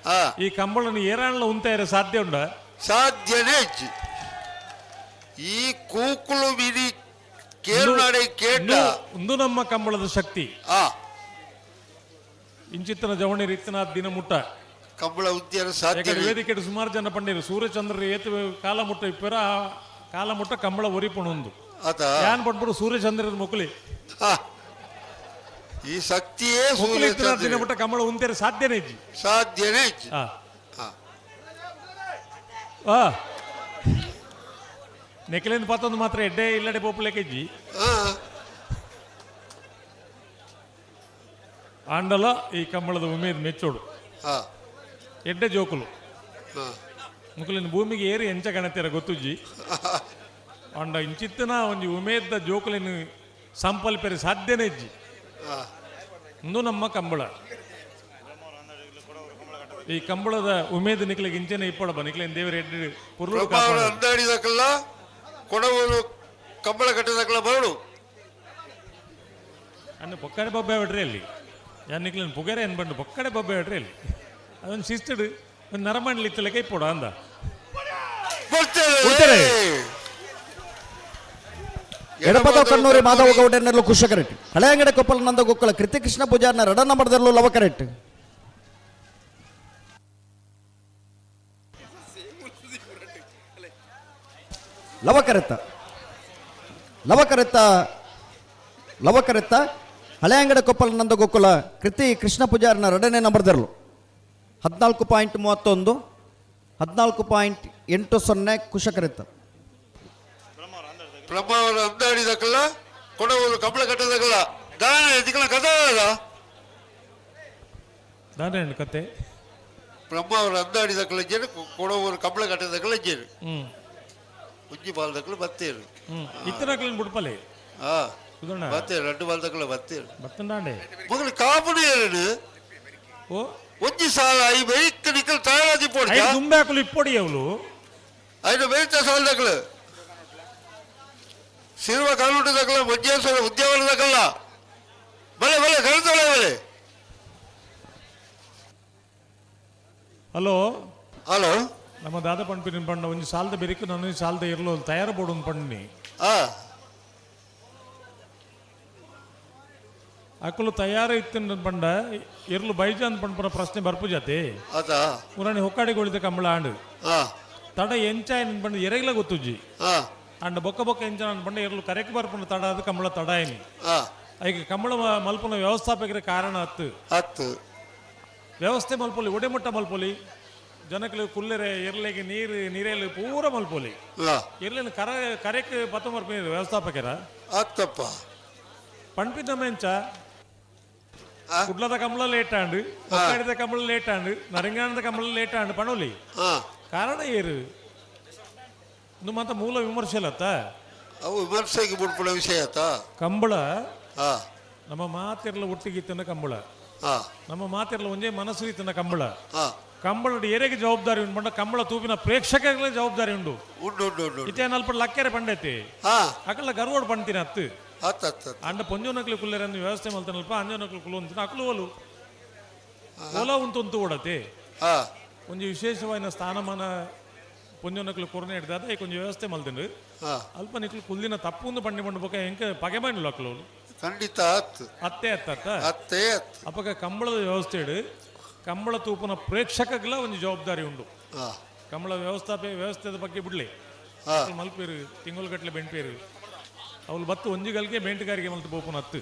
ಈ ಕಂಬಳನ ಏರಾಣ್ಲ ಉಂತಾಯಿರ ಸಾಧ್ಯ ಉಂಡ ಸಾಧ್ಯನೇ ಇಜ್ಜಿ. ಈ ಕೂಕುಲು ಮಿನಿ ಕೇರುನಾಡೆ ಕೇಟ ಒಂದು ನಮ್ಮ ಕಂಬಳದ ಶಕ್ತಿ. ಆ. ಇಂಚಿತ್ತನ ಜವಣೇರು ಇತ್ತನ ದಿನ ಮುಟ್ಟ ಕಂಬಳ ಉದ್ಯಾನ ಸಾಧ್ಯ ಯಾಕಂದ್ರೆ ವೇದಿಕೆ ಸುಮಾರು ಜನ ಪಂಡಿರು ಸೂರ್ಯಚಂದ್ರರು ಏತು ಕಾಲ ಮುಟ್ಟ ಇಪ್ಪರ ಆ ಕಾಲ ಮುಟ್ಟ ಕಂಬಳ ಒರಿಪುಣೊಂದು ಆತ ಯಾನ್ ಪಟ್ಬಿಡು ಸೂರ್ಯಚಂದ್ರರ ಮುಕುಲಿ ಈ ಶಕ್ತಿಯೇ ಮುಕುಲಿ ಇತ್ತಿನ ದಿನ ಸೂರ್ಯಚಂದ್ರ ಮುಟ್ಟ ಕಂಬಳ ಉಂತೇರೆ ಸಾಧ್ಯನೇ ಇಜ್ಜಿ. ಸಾಧ್ಯನೇ ಇಜ್ಜಿ. ಆ. ಆ. ಆ. ನೆಕ್ಲೆಂದ್ ಪಾತೊಂದು ಮಾತ್ರ ಎಡ್ಡೆ ಇಲ್ಲಡೆ ಪೋಪುಲೆಕ್ ಇಜ್ಜಿ. ಆ. ಆಂಡಲ ಈ ಕಂಬಳದ ಉಮೇದ್ ಮೆಚ್ಚೋಡು. ಆ. ಎಡ್ಡೆ ಜೋಕುಲು ಆ. ಮುಕುಲಿನ ಭೂಮಿಗೆ ಏರಿ ಎಂಚ ಗಣತಿರ ಗೊತ್ತುಜ್ಜಿ. ಅಂಡ ಇಂಚಿತ್ತನ ಒಂಜಿ ಉಮೇದ್ದ ಜೋಕುಲಿನ ಸಂಪಲ್ಪೆರೆ ಸಾಧ್ಯನೇ ಇಜ್ಜಿ. ಆ. ಇಂದು ನಮ್ಮ ಕಂಬಳ ಈ ಕಂಬಳದ ಉಮೇದ್ ನಿಕ್ಲೆಗ್ ಇಂಚೆನೆ ಇಪ್ಪಡಬ ನಿಕ್ಲೆನ್ ದೇವರ ಎಡ್ಡೆ ಪುರ್ಲು ಪ್ರಭಾವರ ಅಂದಾಡಿದಕ್ಕಲ್ಲ ಕೊಡವೂರು ಕಂಬಳ ಕಟ್ಟಿದಕ್ಕಲ್ಲ ಬರಡು ಅನ್ನ ಪೊಕ್ಕಡೆ ಬೊಬ್ಬೆ ಬಿಡ್ರಿ ಅಲ್ಲಿ ಯಾನ್ ನಿಕ್ಲೆನ್ ಪುಗೆರೆ ಏನ್ ಬಂಡು ಪೊಕ್ಕಡೆ ಬೊಬ್ಬೆ ಬಿಡ್ರಿ ಅಲ್ಲಿ ಅದೊಂದು ಶಿಸ್ತಡು ಒಂದು ನರಮಂಡ್ಲಿ ಇತ್ತಲೆ ಕೈ ಪೋಡ ಅಂದ ಕೊಡ್ತೇವೆ. ಎಡಪದ ಕಣ್ಣೂರಿ ಮಾಧವ ಗೌಡನಲ್ಲೂ ಕುಶಕರೆಟ್ ಹಳೆಯಂಗಡ ಕೊಪ್ಪಳ ನಂದ ಗೋಕುಲ ಕೃತಿ ಕೃಷ್ಣ ಪೂಜಾರ್ನ ರಡ ನಂಬರ್ದಲ್ಲೂ ಲವ ಕರೆಕ್ಟ್. ಲವ ಕರೆತ್ತ ಲವ ಕರೆತ್ತ ಲವ ಕರೆತ್ತ ಹಳೆಯಂಗಡ ಕೊಪ್ಪಳ ನಂದ ಗೋಕುಲ ಕೃತಿ ಕೃಷ್ಣ ಪೂಜಾರ್ನ ಎರಡನೇ ನಂಬರ್ದರ್ಲು 14.31 14.80 ಕುಶಕರೆತ್ತ. ಬ್ರಹ್ಮಾವರ ಅಂದಾಡಿದಕ್ಕಲ್ಲ ಕೊಡವೂರು ಕಂಬಳ ಕಟ್ಟದಕ್ಕಲ್ಲ ದಾನ ಎದಿಕಲ ಕಥೆ ಅದ ದಾನ ಕತೆ ಬ್ರಹ್ಮಾವರ ಅಂದಾಡಿದಕ್ಕಲ್ಲ ಜೇನು ಕೊಡವೂರು ಕಂಬಳ ಕಟ್ಟದಕ್ಕಲ್ಲ ಜೇನು ಉಜ್ಜಿ ಬಾಲ್ದಕ್ಕಲು ಬತ್ತೇರು ಇತ್ತನಕ್ಲಿನ್ ಬುಡ್ಪಲೆ ಹಾ ಸುಧಣ್ಣ. ಬತ್ತೇರು ರಡ್ಡು ಬಾಲ್ದಕ್ಕಲ್ಲ ಬತ್ತೇರು ಬತ್ತಂಡಾಂಡೆ ಮಗಳು ಕಾಪುಡು ಎರಡು ಓ ಒಂಜಿ ಸಾಲ I ಬೈಕ್ ನಿಕಲ್ ತಯಾರಾದಿ ಪೋಡ್ಜ ಐದು ದುಂಬಾಕುಲು ಇಪ್ಪೊಡಿ ಅವಳು ಐದು ಬೈತ ಸಾಲದಕ್ಕಲು ಸಿಲ್ವ ಕಾಲುಂಟು ದಕ್ಕಲ ಮಂಜೇಶ್ವರ ಉದ್ಯಾವನ ದಕ್ಕಲ್ಲ ಬಲೆ ಬಲೆ ಕರೆತೊಳೆ ಬಲೆ. ಹಲೋ ಹಲೋ ನಮ್ಮ ದಾದ ಪಂಪಿನ ಪಂಡ ಒಂಜಿ ಸಾಲದ ಬೆರಿಕು ನಾನು ಸಾಲದ ಇರ್ಲು ತಯಾರು ಬೋಡು ಪಂಡಿನಿ. ಅಕುಲು ತಯಾರು ಇತ್ತಿನ ಪಂಡ ಇರ್ಲು ಬೈಜ ಅಂತ ಪಂಪುನ ಪ್ರಶ್ನೆ ಬರ್ಪು ಜಾತಿ. ಪುರಾಣಿ ಹೊಕ್ಕಾಡಿಗೊಳಿದ ಕಂಬಳ ಆಂಡು ತಡ ಎಂಚಾಯ ಪಂಡ ಎರೆಗ್ಲ ಗೊತ್ತುಜ್ಜಿ. ಅಂಡ ಬೊಕ್ಕ ಬೊಕ್ಕ ಎಂಚ ಪಂಡ ಎರ್ಲು ಕರೆಕ್ ಬರ್ಪುನ ತಡ ಅದು ಕಂಬಳ ತಡ ಏನಿ. ಐಕ ಕಂಬಳ ಮಲ್ಪುನ ವ್ಯವಸ್ಥಾಪಕರ ಕಾರಣ ಹತ್ತು ಹತ್ತು ವ್ಯವಸ್ಥೆ ಮಲ್ಪೊಲಿ ಒಡೆಮುಟ್ಟ ಮಲ್ಪೊಲಿ ಜನಕಲು ಕುಲ್ಲೆರೆ ಎರ್ಲೆಗೆ ನೀರು ನೀರೇಲು ಪೂರ ಮಲ್ಪೊಲಿ ಎರ್ಲೆನ ಕರ ಕರೆಕ್ ಪತ್ತ ಮರ್ಪು ವ್ಯವಸ್ಥಾಪಕರ ಅತ್ತಪ್ಪ ಪಂಪಿನ ಮೆಂಚ ಕುಡ್ಲದ ಕಂಬಳ ಲೇಟ್ ಆಂಡು, ಹೊಕ್ಕಾಡಿದ ಕಂಬಳ ಲೇಟ್ ಆಂಡು, ನರಿಂಗಾಣದ ಕಂಬಳ ಲೇಟ್ ಆಂಡು ಪಣೋಲಿ. ಕಾರಣ ಏರು ಇದು ಮಾತ ಮೂಲ ವಿಮರ್ಶೆ ಅಲ್ಲತ್ತ. ಅವು ವಿಮರ್ಶೆಗೆ ಬಿಡ್ಪುಣ ವಿಷಯ ಆತ ಕಂಬಳ. ನಮ್ಮ ಮಾತಿರ್ಲ ಒಟ್ಟಿಗೆ ತಿನ್ನ ಕಂಬಳ, ನಮ್ಮ ಮಾತಿರ್ಲ ಒಂಜೇ ಮನಸ್ಸು ತಿನ್ನ ಕಂಬಳ. ಕಂಬಳ ಏರೆಗೆ ಜವಾಬ್ದಾರಿ ಉಂಟು ಪಂಡ ಕಂಬಳ ತೂಪಿನ ಪ್ರೇಕ್ಷಕರಿಗೆ ಜವಾಬ್ದಾರಿ ಉಂಡು. ಉಂಡು ಉಂಡು ಉಂಡು ಇತ್ತೆ ನಲ್ಪ ಲಕ್ಕೆರೆ ಪಂಡೈತಿ ಅಕಲ್ಲ ಗರ್ವೋಡ್ ಪಂಡ್ತೀನಿ ಅತ್ತು. ಅಂಡ ಪೊಂಜೋನಕ್ಲು ಕುಲ್ಲೆರನ್ನು ವ್ಯವಸ್ಥೆ ಮಲ್ತನಲ್ಪ ಅಂಜೋನಕ್ಲು ಕುಲ್ಲು ಅಂತೀನಿ ಅಕ್ಲು ಓಲು ಓಲ ಉಂಟು ಓಡತಿ. ಒಂಜಿ ವಿಶೇಷವಾದ ಸ್ಥಾನಮಾನ ಪೊಂಜೋನಕ್ಲು ಕೊರನೆ ಹಿಡ್ದಾದ ಈ ಕೊಂಚ ವ್ಯವಸ್ಥೆ ಮಲ್ತಿಂಡು. ಅಲ್ಪ ನಿಕ್ಲು ಕುಲ್ಲಿನ ತಪ್ಪು ಒಂದು ಪಂಡಿ ಪಂಡು ಬೊಕ ಎಂಕ ಪಗೆ ಬಂಡ್ಲು ಅಕ್ಲು ಖಂಡಿತ ಅತ್ತೆ ಅತ್ತ ಅತ್ತೆ. ಅಪಗ ಕಂಬಳದ ವ್ಯವಸ್ಥೆ ಇಡು ಕಂಬಳ ತೂಪುನ ಪ್ರೇಕ್ಷಕಗಳ ಒಂದು ಜವಾಬ್ದಾರಿ ಉಂಡು. ಕಂಬಳ ವ್ಯವಸ್ಥೆದ ಬಗ್ಗೆ ಬಿಡ್ಲಿ ಮಲ್ಪೇರು ತಿಂಗಳುಗಟ್ಟಲೆ ಬೆಂಟ್ಪೇರು ಅವಳು ಬತ್ತು ಒಂಜಿಗಲ್ಗೆ ಬೇಂಟುಗಾರಿಗೆ ಮಲ್ತು ಬೋಪುನ ಹತ್ತು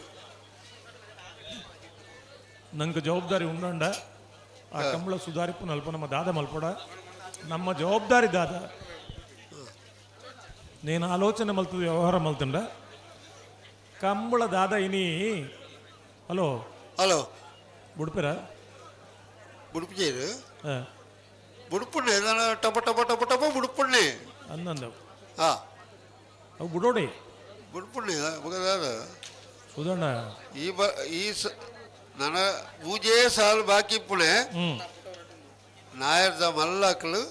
ನಂಗೆ ಜವಾಬ್ದಾರಿ ಉಂಡಂಡ ಆ ಕಂಬಳ ಸುಧಾರಿಪುನ ಅಲ್ಪ ನಮ್ಮ ದಾದ ಮಲ್ಪಡ ನಮ್ಮ ಜವಾಬ್ದಾರಿ ದಾದ నేను ಆಲೋಚನೆ ಮಲ್ತದ ವ್ಯವಹಾರ ಮಲ್ತಂಡ ಕಂಬಳ ದಾದ ಇನಿ. ಹಲೋ ಹಲೋ ಬುಡ್ಪೇರ ಬುಡುಪು ಬುಡುಪುಣ್ಣೆ ಟಪ ಟಪ ಟಪ ಟಪ ಬುಡುಪುಣ್ಣೆ ಅಂದಂದ ಅವು ಬುಡೋಡಿ ಬುಡುಪುಣ್ಣೆ ಸುಧಣ್ಣ ಈ ಬ ಈ ನನ್ನ ಪೂಜೆ ಸಾಲು ಬಾಕಿ ಪುಣೆ ನಾಯರ್ದ ಮಲ್ಲಕ್ಲು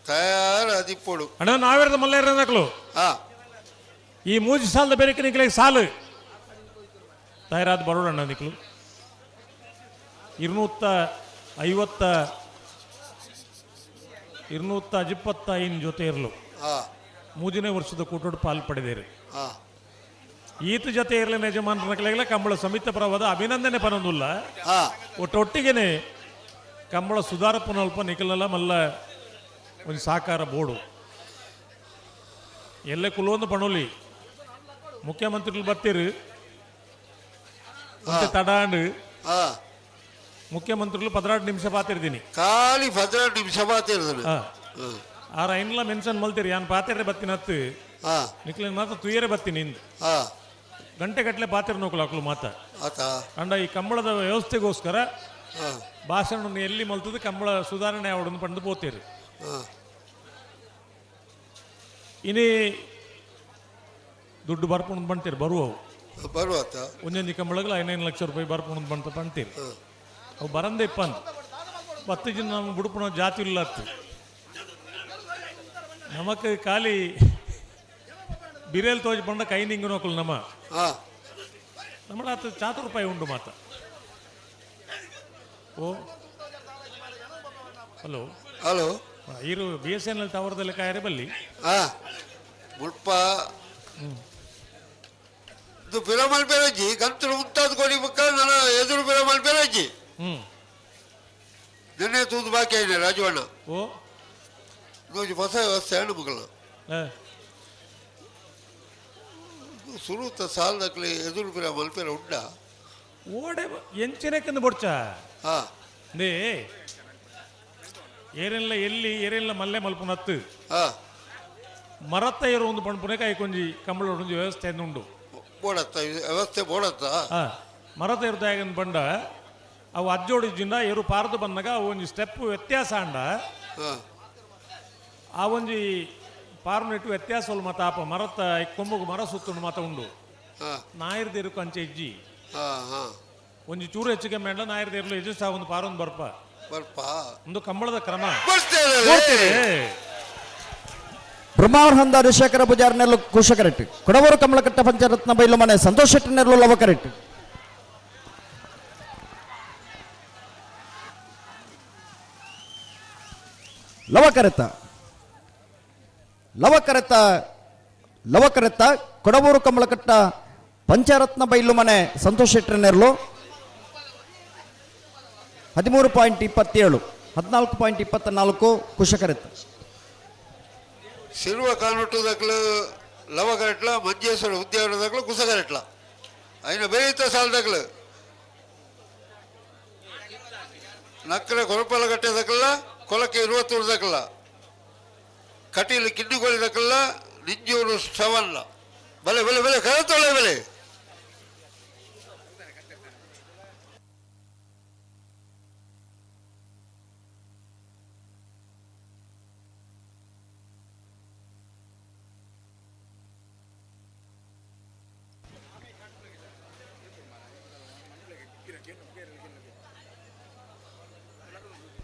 ತಯಾರು ಅದಿಪ್ಪೊಡು ಅಣ್ಣ ನಾವೇರ್ದ ಮಲ್ಲ ಈ ಮೂಜಿ ಸಾಲದ ಬೇರೆ ನಿಕ್ಲೆ ಸಾಲು ತಯಾರಾದ ಬರೋಣ ನಿಕ್ಲು 250 225 ಜೊತೆ ಇರಲು ಮೂಜನೇ ವರ್ಷದ ಕೂಟೋಡು ಪಾಲು ಪಡೆದೇರು. ಈತ ಜೊತೆ ಇರಲಿನ ಯಜಮಾನರ ಕಂಬಳ ಸಮಿತ ಪರವಾದ ಅಭಿನಂದನೆ ಪನೊಂದುಲ್ಲ. ಒಟ್ಟೊಟ್ಟಿಗೆನೆ ಕಂಬಳ ಸುಧಾರಪ್ಪನಲ್ಪ ನಿಖಲಲ್ಲ ಮಲ್ಲ ಒಂದು ಸಾಕಾರ ಬೋರ್ಡು ಎಲ್ಲ ಕುಲೊಂದು ಪಣೋಲಿ ಮುಖ್ಯಮಂತ್ರಿಗಳು ಬರ್ತೀರು ಮತ್ತೆ ತಡಾಂಡು ಮುಖ್ಯಮಂತ್ರಿಗಳು 16 ನಿಮಿಷ ಪಾತಿರ್ತೀನಿ ಖಾಲಿ 16 ನಿಮಿಷ ಪಾತಿರ್ತೀನಿ. ಆರ ಐನ್ಲ ಮೆನ್ಷನ್ ಮಲ್ತೀರಿ ಯಾನ್ ಪಾತಿರ್ರೆ ಬತ್ತೀನಿ ಹತ್ತು ನಿಕ್ಲಿನ ಮಾತ್ರ ತುಯ್ಯರೆ ಬತ್ತೀನಿ ಇಂದು ಗಂಟೆ ಗಟ್ಟಲೆ ಪಾತಿರ್ ನೋಕಲು ಅಕ್ಲು ಮಾತ. ಅಂಡ ಈ ಕಂಬಳದ ವ್ಯವಸ್ಥೆಗೋಸ್ಕರ ಭಾಷಣ ಎಲ್ಲಿ ಮಲ್ತದ ಕಂಬಳ ಸುಧಾರಣೆ ಅವಡನ್ನು ಪಂಡು ಪೋತೀರಿ. ಇನಿ ದುಡ್ಡು ಬರ್ಪುಣ್ ಬಂತೀರಿ ಬರುವವು ಬರುವ ಒಂದೊಂದು ಕಂಬಳಗಳು 5 ಲಕ್ಷ ರೂಪಾಯಿ ಬರ್ಪುಣ್ ಬಂತ ಬಂತೀರಿ. ಅವು ಬರಂದೆ ಇಪ್ಪಂತ 10 ಜನ ನಮ್ಮ ಬುಡುಪುಣ ಜಾತಿ ಇಲ್ಲ ಅತ್ತು ನಮಕ್ ಖಾಲಿ ಬಿರೇಲ್ ತೋಜ್ ಬಂಡ ಕೈ ನಿಂಗು ನೋಕಲು ನಮ್ಮ ನಮ್ಮ ಆತ 4 ರೂಪಾಯಿ ಉಂಡು ಮಾತ. ಓ ಹಲೋ ಹಲೋ ಇರು BSNL ಟವರ್ದಲ್ಲಿ ಕಾಯರೆ ಬಲ್ಲಿ ಮುಲ್ಪ ಇದು ಬಿರಮಲ್ ಬೇರಜ್ಜಿ ಗಂತರು ಮುಂತಾದ ಕೊಡಿ ಬುಕ್ಕ ನನ್ನ ಎದುರು ಬಿರಮಲ್ ಬೇರಜ್ಜಿ ನಿನ್ನೆ ತೂದು ಬಾಕಿ ಆಯ್ನೆ ರಾಜವಣ್ಣ. ಓ ಒಂಜಿ ಹೊಸ ವ್ಯವಸ್ಥೆ ಹಣ್ಣು ಮಗಳು ಸುರುತ ಸಾಲದಕ್ಲೆ ಎದುರು ಬಿರ ಮಲ್ಪೆರ ಉಂಡ ಓಡೆ ಎಂಚಿನಕ್ಕಿಂದ ಬೊಡ್ಚ ನೇ ಏರೆಲ್ಲ ಎಲ್ಲಿ ಏರೆಲ್ಲ ಮಲ್ಲೆ ಮಲ್ಪುನತ್ತು ಮರತ್ತ ಏರು ಒಂದು ಪಣಪುನೆ ಕೈ ಕೊಂಜಿ ಕಂಬಳ ಒಂಜಿ ವ್ಯವಸ್ಥೆ ಉಂಡು ಬೋಡತ್ತ ವ್ಯವಸ್ಥೆ ಬೋಡತ್ತ ಮರತ ಏರು ಬಂಡ ಅವು ಅಜ್ಜೋಡಿಜಿಂದ ಏರು ಪಾರ್ದು ಬಂದಾಗ ಅವು ಒಂಜಿ ಸ್ಟೆಪ್ ವ್ಯತ್ಯಾಸ ಅಂಡ ಆ ಒಂಜಿ ಪಾರುನೆಟ್ಟು ವ್ಯತ್ಯಾಸ ಮಾತ ಆಪ ಮರತ್ತ ಕೊಂಬುಗು ಮರ ಸುತ್ತುಂಡು ಮಾತ ಉಂಡು ನಾಯಿರ್ದೇರು ಕಂಚೆ ಇಜ್ಜಿ ಒಂಜಿ ಚೂರು ಹೆಚ್ಚಿಗೆ ಮೇಂಡ ನಾಯಿರ್ದೇರ್ಲು ಎಜು ಒಂದು ಪಾರೊಂದು ಬರ್ಪ ಬರ್ಪ ಒಂದು ಕಂಬಳದ ಕ್ರಮ. ಬ್ರಹ್ಮಾವರ್ ಹಂದ ಋಷೇಕರ ಪೂಜಾರ್ ನೆರಳು ಕುಶಕರೆಟ್ ಕೊಡವೂರು ಕಮಲಕಟ್ಟ ಪಂಚರತ್ನ ಬೈಲು ಮನೆ ಸಂತೋಷ್ ಶೆಟ್ಟಿ ನೆರಳು ಲವಕರೆಟ್. ಲವಕರೆತ ಲವಕರೆತ ಲವಕರೆತ ಕೊಡವೂರು ಕಮಲಕಟ್ಟ ಪಂಚರತ್ನ ಬೈಲು ಮನೆ ಸಂತೋಷ್ ಶೆಟ್ಟರ್ ನೆರಳು 13.27 14.24 ಕುಶಕರೆತ. ಸಿಲ್ವ ಕಾನೊಟ್ಟು ದಕ್ಲು ಲವಕರೆಟ್ಲ ಮಂಜೇಶ್ವರ ಉದ್ಯಾವರ ದಕ್ಲು ಕುಸಗರೆಟ್ಲ అయిన ಬೇಯಿತ ಸಾಲದಕ್ಲು ನಕ್ಕರೆ ಕೊರಪಲ ಕಟ್ಟೆದಕ್ಕಲ್ಲ ಕೊಲಕ್ಕೆ ಇರುವತ್ತೂರು ದಕ್ಕಲ್ಲ ಕಟೀಲು ಕಿಡ್ಡುಗೋಳಿ ದಕ್ಕಲ್ಲ ನಿಂಜೂರು ಶ್ರವಣ್ಣ ಬಲೆ ಬಲೆ ಬಲೆ ಕರತೊಳೆ ಬಲೆ.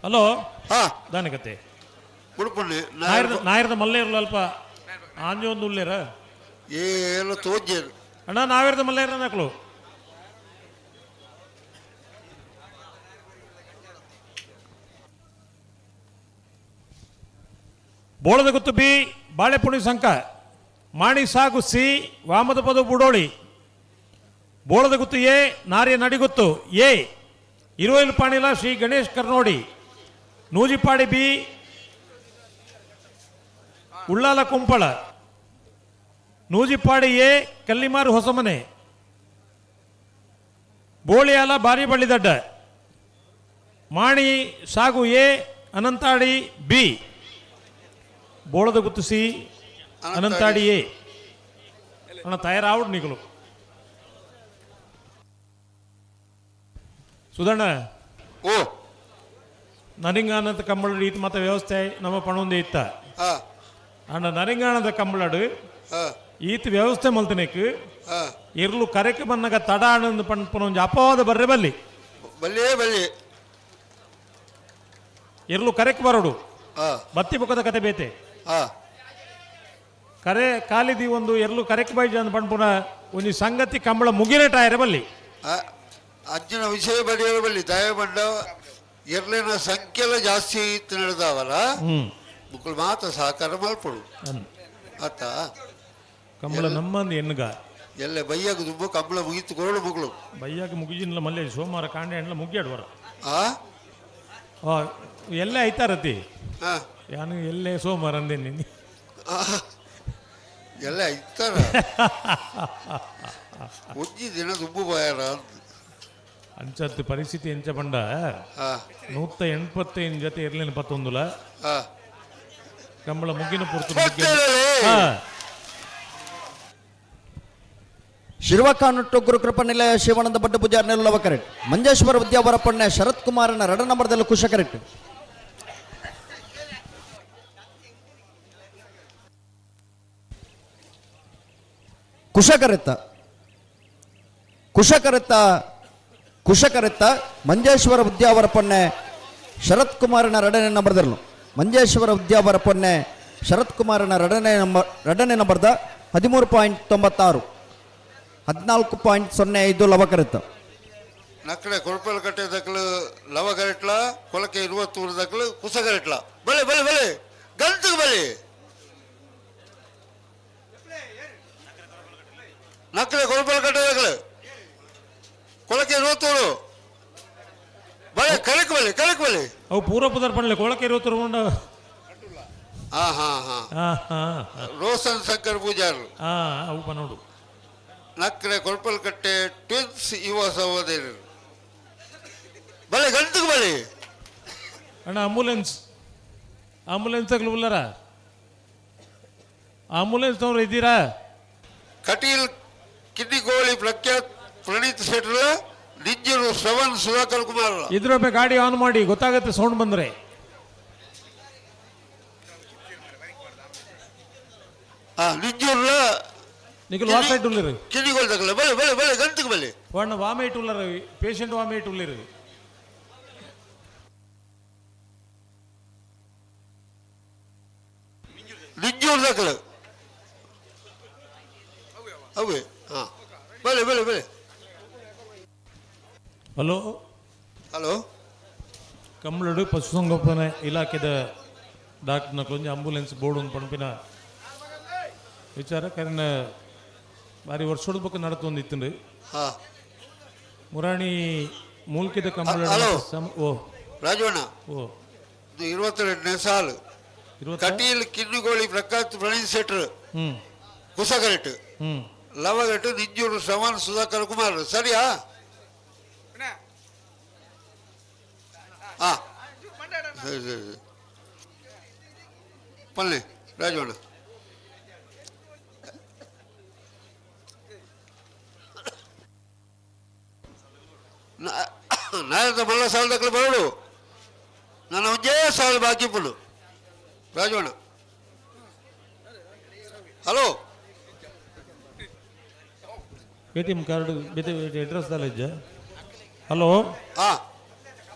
ಹಲೋ, ದಾನಕತೆ ಉಡುಪುಂಡಿ ನಾಯರದ ಮಲ್ಲೇರ್ಲು ಅಲ್ಪ ಆಂಜೊಂದು ಉಲ್ಲೇರ ಏಲ ತೋಜ್ಜೇರು ಅಣ್ಣ ನಾವೇರ್ದ ಮಲ್ಲೇರ ನಕಲು ಬೋಳದ ಗುತ್ತು ಬಿ ಬಾಳೆಪುಣಿ ಸಂಕ ಮಾಣಿ ಸಾಗು ಸಿ ವಾಮದ ಪದ ಬುಡೋಳಿ ಬೋಳದ ಗುತ್ತು ಎ ನಾರಿಯ ನಡಿಗುತ್ತು ಎ ಇರುವೈಲು ಪಾಣಿಲ ಶ್ರೀ ಗಣೇಶ್ ಕರ್ನೋಡಿ ನೂಜಿಪಾಡಿ ಬಿ ಉಳ್ಳಾಲ ಕುಂಪಳ ನೂಜಿಪಾಡಿ ಎ ಕಲ್ಲಿಮಾರು ಹೊಸಮನೆ ಬೋಳಿಯಾಲ ಬಾರಿ ಬಳ್ಳಿದಡ್ಡ ಮಾಣಿ ಸಾಗು ಎ ಅನಂತಾಡಿ ಬಿ ಬೋಳದ ಗುತ್ತು ಸಿ ಅನಂತಾಡಿ ಎ ಅಣ್ಣ ತಯಾರಾವುಡ್ ನಿಗಲು ಸುಧಣ್ಣ. ಓ ನರಿಂಗಾನದ ಕಂಬಳಡು ಈತ ಮತ ವ್ಯವಸ್ಥೆ ನಮ್ಮ ಪಣೊಂದು ಇತ್ತ. ಅಣ್ಣ ನರಿಂಗಾನದ ಕಂಬಳಡು ಈತ ವ್ಯವಸ್ಥೆ ಮಲ್ತನೇಕ್ ಇರ್ಲು ಕರೆಕ್ ಬನ್ನಗ ತಡ ಆನಂದ್ ಪನ್ಪುನ ಒಂಜಿ ಅಪವಾದ ಬರ್ರೆ ಬಲ್ಲಿ ಬಲ್ಲೇ ಬಲ್ಲಿ ಇರ್ಲು ಕರೆಕ್ ಬರೋಡು ಬತ್ತಿ ಬೊಕ್ಕದ ಕತೆ ಬೇತೆ ಕರೆ ಕಾಲಿದಿ ಒಂದು ಎರ್ಲು ಕರೆಕ್ ಬೈಜ ಅಂದ್ ಪನ್ಪುನ ಒಂಜಿ ಸಂಗತಿ ಕಂಬಳ ಮುಗಿರೇಟ ಆಯರೆ ಬಲ್ಲಿ. ಅಜ್ಜನ ವಿಷಯ ಬರೆಯಲು ಬಲ್ಲಿ ದಯಮಂಡ ಎರ್ಲಿನ ಸಂಖ್ಯೆಲ್ಲ ಜಾಸ್ತಿ ಇತ್ತು ನಡೆದವಲ್ಲ ಮುಕ್ಕಳು ಮಾತ್ರ ಸಹಕಾರ ಮಲ್ಪಡು ಆತ. ಕಂಬಳ ನಮ್ಮಂದು ಎನ್ಗ ಎಲ್ಲ ಬೈಯಾಗ ದುಬ್ಬು ಕಂಬಳ ಮುಗಿತು ಕೊರಳು ಮುಗಳು ಬೈಯಾಗ ಮುಗಿಜಿನ್ಲ ಮಲ್ಲೆ ಸೋಮವಾರ ಕಾಂಡೆ ಹಣ್ಣ ಮುಗಿಯಾಡುವರ ಎಲ್ಲ ಐತಾರತಿ ಯಾನು ಎಲ್ಲೇ ಸೋಮವಾರ ಅಂದೆ ನಿನ್ನೆ ಎಲ್ಲ ಐತಾರ ಒಂಜಿ ದಿನ ದುಬ್ಬು ಬಾಯಾರ. ಅಂಚತ್ತು ಪರಿಸ್ಥಿತಿ ಎಂಚ ಪಂಡ 185 ಜೊತೆ ಇರ್ಲಿನ ಪತ್ತೊಂದುಲ ಕಂಬಳ ಮುಗಿನ ಪುರ್ತು. ಶಿರ್ವಕಾನುಟ್ಟು ಗುರುಕೃಪ ನಿಲಯ ಶಿವಾನಂದ ಭಟ್ಟ ಪೂಜಾರ್ ನೆಲ್ಲವ ಕರೆಕ್ಟ್ ಮಂಜೇಶ್ವರ ವಿದ್ಯಾವರ ಪೊಣ್ಣೆ ಶರತ್ ಕುಮಾರನ ರಡ ನಂಬರ್ದಲ್ಲಿ ಕುಶ ಕರೆಕ್ಟ್. ಕುಶಕರೆತ್ತ ಕುಶಕರೆತ್ತ ಕುಶಕರೆತ್ತ ಮಂಜೇಶ್ವರ ವಿದ್ಯಾವರ ಪೊನ್ನೆ ಶರತ್ ಕುಮಾರನ ಎರಡನೇ ನಂಬರ್ದಲ್ಲೂ ಮಂಜೇಶ್ವರ ವಿದ್ಯಾವರ ಪೊನ್ನೆ ಶರತ್ ಕುಮಾರನ ಎರಡನೇ ನಂಬರ್ದ 13.96 14.05 ಲವಕರೆತ್ತ. ನಕ್ಕಡೆ ಕೊರಪಲ್ ಕಟ್ಟೆ ದಕ್ಕಲು ಲವಗರೆಟ್ಲ ಕೊಲಕೆ ಇರುವತ್ತೂರು ದಕ್ಕಲು ಕುಸಗರೆಟ್ಲ ಬಲೆ ಬಲೆ ಬಲೆ ಗಂತಕ್ಕೆ ಬಲೆ ನಕ್ಕಡೆ ಕೊರಪಲ್ ಕಟ್ಟೆ ದಕ್ಕಲು ಕೊಳಕೆ ಇರುವತ್ತೂರು ಬಲೆ ಕರಕ್ ಬಲೆ ಕರಕ್ ಬಲೆ ಅವು ಪೂರ್ವ ಪುದರ್ ಪಡ್ಲೆ ಕೊಳಕೆ ಇರುವತ್ತೂರು ಉಂಡ. ಹಾ ಹಾ ಹಾ ರೋಷನ್ ಶಂಕರ್ ಪೂಜಾರ್ ಅವು ಪನೋಡು ನಕ್ಕರೆ ಕೊರಪಲ್ಕಟ್ಟೆ ಟ್ವಿನ್ಸ್ ಯುವ ಸಹೋದರರು ಬಲೆ ಗಂಟುಗೆ ಬಲೆ. ಅಣ್ಣ ಆಂಬುಲೆನ್ಸ್ ಆಂಬುಲೆನ್ಸ್ ತಗಲು ಉಲ್ಲರ ಆಂಬುಲೆನ್ಸ್ ತವ್ರು ಇದ್ದೀರಾ? ಕಟೀಲ್ ಕಿನ್ನಿಗೋಳಿ ಪ್ರಖ್ಯಾತ್ ಪ್ರಣೀತ್ ಶೆಟ್ಟರ್ ನಿಂಜೂರು ಶ್ರವಣ್ ಸುಧಾಕರ್ ಕುಮಾರ್ ಇದ್ರ ಗಾಡಿ ಆನ್ ಮಾಡಿ ಗೊತ್ತಾಗತ್ತೆ ಸೌಂಡ್ ಬಂದ್ರೆ. ನಿಂಜೂರ್ಲ ನಿಖಿಲ್ ವಾ ಸೈಡ್ ಉಳ್ಳಿರು ಕಿನ್ನಿಗೋಳಿ ತಗಲ ಬಲೆ ಬಲೆ ಬಲೆ ಗಂಟುಗೆ ಬಲೆ ವಾಣ ವಾಮೇಟ್ ಉಳ್ಳರು ಪೇಷಂಟ್ ವಾಮೇಟ್ ಉಳ್ಳಿರು. ನಿಂಜೂರ್ ದಕ್ಕಲು ಅವೇ ಹಾ ಬಲೆ ಬಲೆ ಬಲೆ. ಹಲೋ ಹಲೋ ಕಮ್ಲಡು ಪಶುಸಂಗೋಪನೆ ಇಲಾಖೆದ ಡಾಕ್ಟರ್ನ ಒಂಜಿ ಆಂಬುಲೆನ್ಸ್ ಬೋರ್ಡ್ ಒಂದು ಪಂಪಿನ ವಿಚಾರ ಕರಿನ ಬಾರಿ ವರ್ಷದ ಬೊಕ್ಕ ನಡತೊಂದಿತ್ತುಂಡು. ಮುರಾಣಿ ಮೂಲ್ಕಿದ ಕಂಬಳ ಹಲೋ. ಓ ರಾಜವಣ್ಣ, ಓ ಇದು 22ನೇ ಸಾಲು. ಕಟೀಲ್ ಕಿನ್ನುಗೋಳಿ ಪ್ರಕಾಶ್ ಪ್ರಣೀತ್ ಶೆಟ್ರು ಕುಸಗರೆಟ್, ಲವಗಟ್ಟು ನಿಂಜೂರು ಶ್ರವಣ್ ಸುಧಾಕರ್ ಕುಮಾರ್, ಸರಿಯಾ? ಹಾ, ಸರಿ ಸರಿ ಸರಿ. ಪಲ್ಲೆ ರಾಜವಣ್ಣ. ನಾಯಕ ಮಲ್ಲ ಸಾಲದಕ್ಕಲು ಬರೋಡು, ನನ್ನ ಒಂದೇ ಸಾಲು ಬಾಕಿ full. Rajavanna hello. ATM card ಬೇತೆ ಅಡ್ರೆಸ್ ದಾಲ ಇಜ್ಜ? ಹಲೋ. ಹಾ.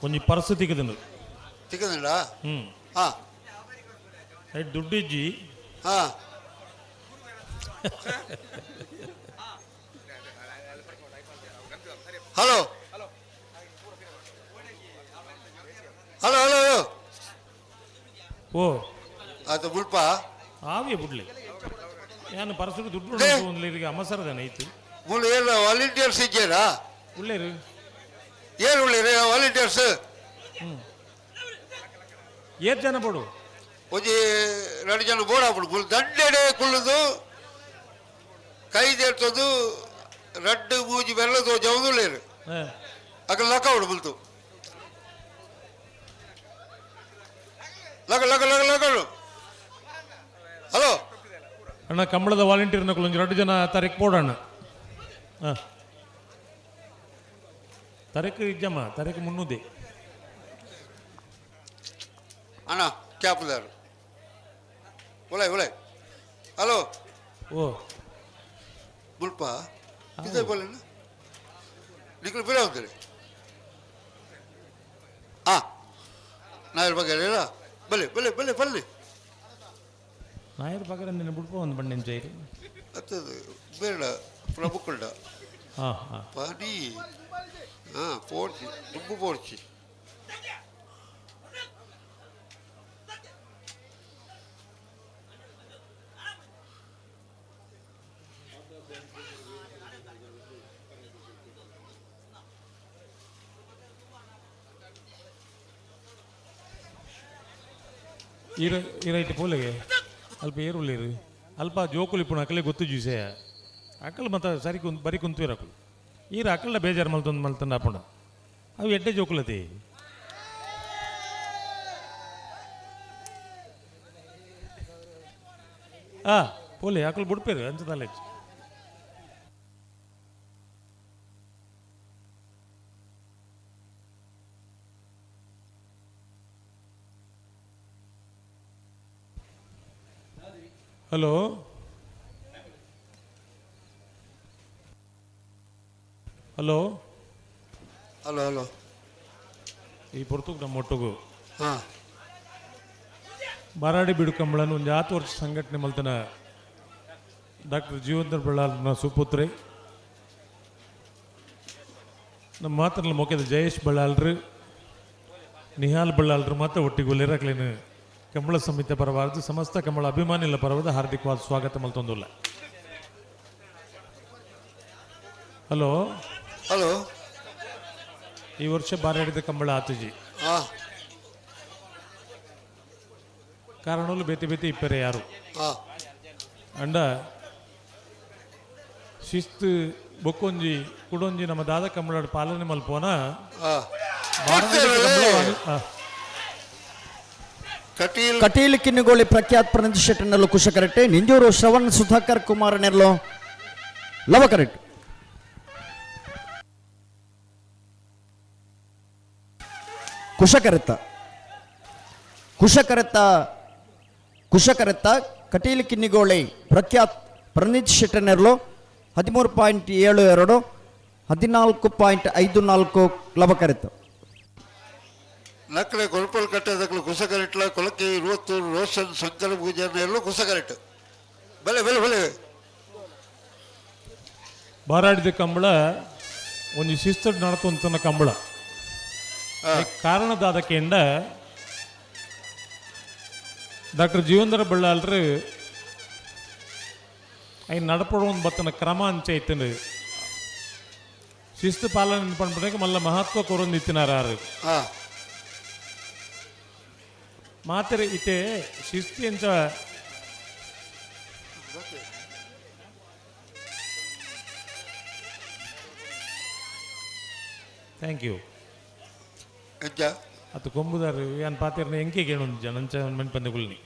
ಒಂಜಿ ಪರ್ಸ್ ತಿಕ್ಕದುಂಡು. ತಿಕ್ಕದುಂಡ? ಹಾ. ರೈಟ್, ದುಡ್ಡು ಇಜ್ಜಿ. ಹಾ. Hello hello hello hello. ಓ ಆತ ಬುಲ್ಪ ಆವೇ ಬುಡ್ಲಿ, ಯಾನು ಪರ್ಸುಡು ದುಡ್ಡು ಉಂಡು ಈಗ ಅಮಸರದಾನೆ ಐತು. ಮೂಲು ಏನು ವಾಲಂಟಿಯರ್ಸ್ ಇದ್ದೀರಾ? ಉಳ್ಳೇರು. ಏನು ಉಳ್ಳೇರು ವಾಲಂಟಿಯರ್ಸ್? ಏತ್ ಜನ ಬೋಡು? ಒಂಜಿ ಎರಡು ಜನ ಬೋಡಾಪುಡು. ಮುಲ್ ದಂಡೆಡೆ ಕುಳ್ಳುದು ಕೈ ದೇರ್ತದು ರಡ್ಡು ಮೂಜಿ ಬೆಲ್ಲದು ಜವದುಳ್ಳೇರು. ಅಕಲ್ ಲಕ್ಕವಡು ಮುಲ್ತು ಲಕ ಲಕ ಲಕ ಲಕಡು. ಹಲೋ ಅಣ್ಣ, ಕಂಬಳದ ವಾಲಂಟಿಯರ್ ನಕಲು ಒಂಜಿ ಎರಡು ಜನ ತಾರೀಕು ಪೋಡಣ್ಣ. ಹಾಂ, ತಾರೀಕು ಇಜ್ಜಮ್ಮ, ತಾರೀಕು ಮುನ್ನೂದೆ. ಅಣ್ಣ ಕ್ಯಾಪ್ದಾರು ಉಲೈ ಉಲೈ. ಹಲೋ. ಓ ಮುಲ್ಪ ಇದೇ ಬೋಲಣ್ಣ, ನಿಕ್ಲು ಬಿರ ಹೋಗ್ತೀರಿ. ಹಾಂ, ನಾಯರ್ ಬಗ್ಗೆ ಬಲೆ ಬಲೆ ಬಲೆ ಬಲ್ಲೆ. ನಾಯರ್ ಪಗರ ನಿನ್ನ ಬುಡ್ಪ ಒಂದು ಬಂಡಿನ ಜೈರು ಅತ್ತದು ಬೇಡ ಪ್ರಭುಕುಂಡ. ಹಾಂ ಹಾಂ. ಪನಿ ಹಾಂ ಪೋಡ್ಚಿ ದುಂಬು ಪೋಡ್ಚಿ. ಈರ ಈರೈಟ್ ಪೋಲೆಗೆ ಅಲ್ಪ ಏರುಳ್ಳೇರು ಅಲ್ಪ ಜೋಕುಲು ಇಪ್ಪುನ ಅಕಲೆ ಗೊತ್ತು ಜ್ಯೂಸೆ ಅಕಲ್ ಮತ್ತ ಸರಿ ಕುಂತ್ ಬರಿ ಕುಂತುವಿರ ಅಕಲು ಈರ ಅಕಲ್ನ ಬೇಜಾರು ಮಲ್ತೊಂದು ಮಲ್ತಂದು ಅಪ್ಪುಣ ಅವು ಎಡ್ಡೆ ಜೋಕುಲತಿ. ಆ ಪೋಲೆ ಅಕಲ್ ಬುಡ್ಪೇರು ಅಂಚ ತಲೆ. Hello hello hello hello. ಈ ಪೊರ್ತುಗ್ ನಮ್ಮ ಒಟ್ಟುಗು ಹಾಂ ಬಾರಾಡಿ ಬಿಡುಕಂಬಳನ್ ಒಂದು ಆತು ವರ್ಷ ಸಂಘಟನೆ ಮಲ್ತನ ಡಾಕ್ಟರ್ ಜೀವಂತರ ಬಳ್ಳಾಲ್ನ ಸುಪುತ್ರಿ, ನಮ್ಮ ಮಾತ್ರಲ್ಲ ಮೊಕ್ಕೆದ ಜಯೇಶ್ ಬಳ್ಳಾಲ್ರು, ನಿಹಾಲ್ ಬಳ್ಳಾಲ್ರು ಮಾತ್ರ ಒಟ್ಟಿಗೆ ಉಲ್ಲೇರಕ್ಲೇನು ಕಂಬಳ ಸಮಿತಿ ಪರವಾದ ಸಮಸ್ತ ಕಂಬಳ ಅಭಿಮಾನಿಗಳ ಪರವಾದ ಹಾರ್ದಿಕವಾದ ಸ್ವಾಗತ ಮಲ್ತೊಂದುಲ್ಲ. Hello hello. ಈ ವರ್ಷ ಬಾರಾಡಿದ ಕಂಬಳ ಆತುಜಿ ಕಾರಣಲು ಬೇತೆ ಬೇತೆ ಇಪ್ಪರೆ ಯಾರು ಅಂಡ ಶಿಸ್ತು ಬೊಕ್ಕೊಂಜಿ ಕುಡೊಂಜಿ ನಮ್ಮ ದಾದ ಕಂಬಳ ಪಾಲನೆ ಮಲ್ಪೋನ. ಕಟೀಲ್ ಕಿನ್ನುಗೋಳಿ ಪ್ರಖ್ಯಾತ್ ಪ್ರಣೀತ್ ಶೆಟ್ಟರ್ನಲ್ಲೂ ಕುಶ ಕರೆಕ್ಟೆ, ನಿಂಜೂರು ಶ್ರವಣ್ ಸುಧಾಕರ್ ಕುಮಾರ್ ನೆರ್ಲೋ ಲವ ಕರೆಕ್ಟ್. ಕುಶಕರೆತ್ತ ಕುಶಕರೆತ್ತ ಕುಶಕರೆತ್ತ ಕಟೀಲ್ ಕಿನ್ನಿಗೋಳಿ ಪ್ರಖ್ಯಾತ್ ಪ್ರಣೀತ್ ಶೆಟ್ಟರ್ನೆರ್ಲೋ 13.72, 14.54 ಲವಕರೆತ್ತ. ನಕ್ಕಲೆ ಕೊಲ್ಪಲ್ ಕಟ್ಟದಕ್ಕಲು ಕುಸಕರೆಟ್ಲ ಕೊಲಕ್ಕೆ ಇರುವತ್ತೂರು ರೋಷನ್ ಶಂಕರ ಪೂಜಾರ್ನ ಎಲ್ಲೂ ಕುಸಕರೆಟ್. ಬಲೆ ಬಲೆ ಬಲೆ. ಬಾರಾಡಿದ ಕಂಬಳ ಒಂಜಿ ಶಿಸ್ತು ನಡತೊಂತನ ಕಂಬಳ ಕಾರಣದಾದಕ್ಕೆಂಡ ಡಾಕ್ಟರ್ ಜೀವಂದ್ರ ಬಳ್ಳಾಲ್ರು ಐನ್ ನಡಪಡೊಂದು ಬತ್ತನ ಕ್ರಮ ಅಂಚ ಇತ್ತಂಡು ಶಿಸ್ತು ಪಾಲನೆ ಪನ್ಪುನಕ್ಕೆ ಮಲ್ಲ ಮಹತ್ವ ಕೊರೊಂದು ಇತ್ತಿನಾರು. ಮಾತ್ರ ಇತ್ತೆ ಶಿಸ್ತು ಎಂಚ thank you. ಅತ್ತು ಕೊಂಬುದಾರು ಯಾನ್ ಪಾತೆರ್ನ ಎಂಕೆ ಕೇಣುಂದು ಜನಂಚ ಮನ್ಪಂದೆ ಕುಲ್ನಿ.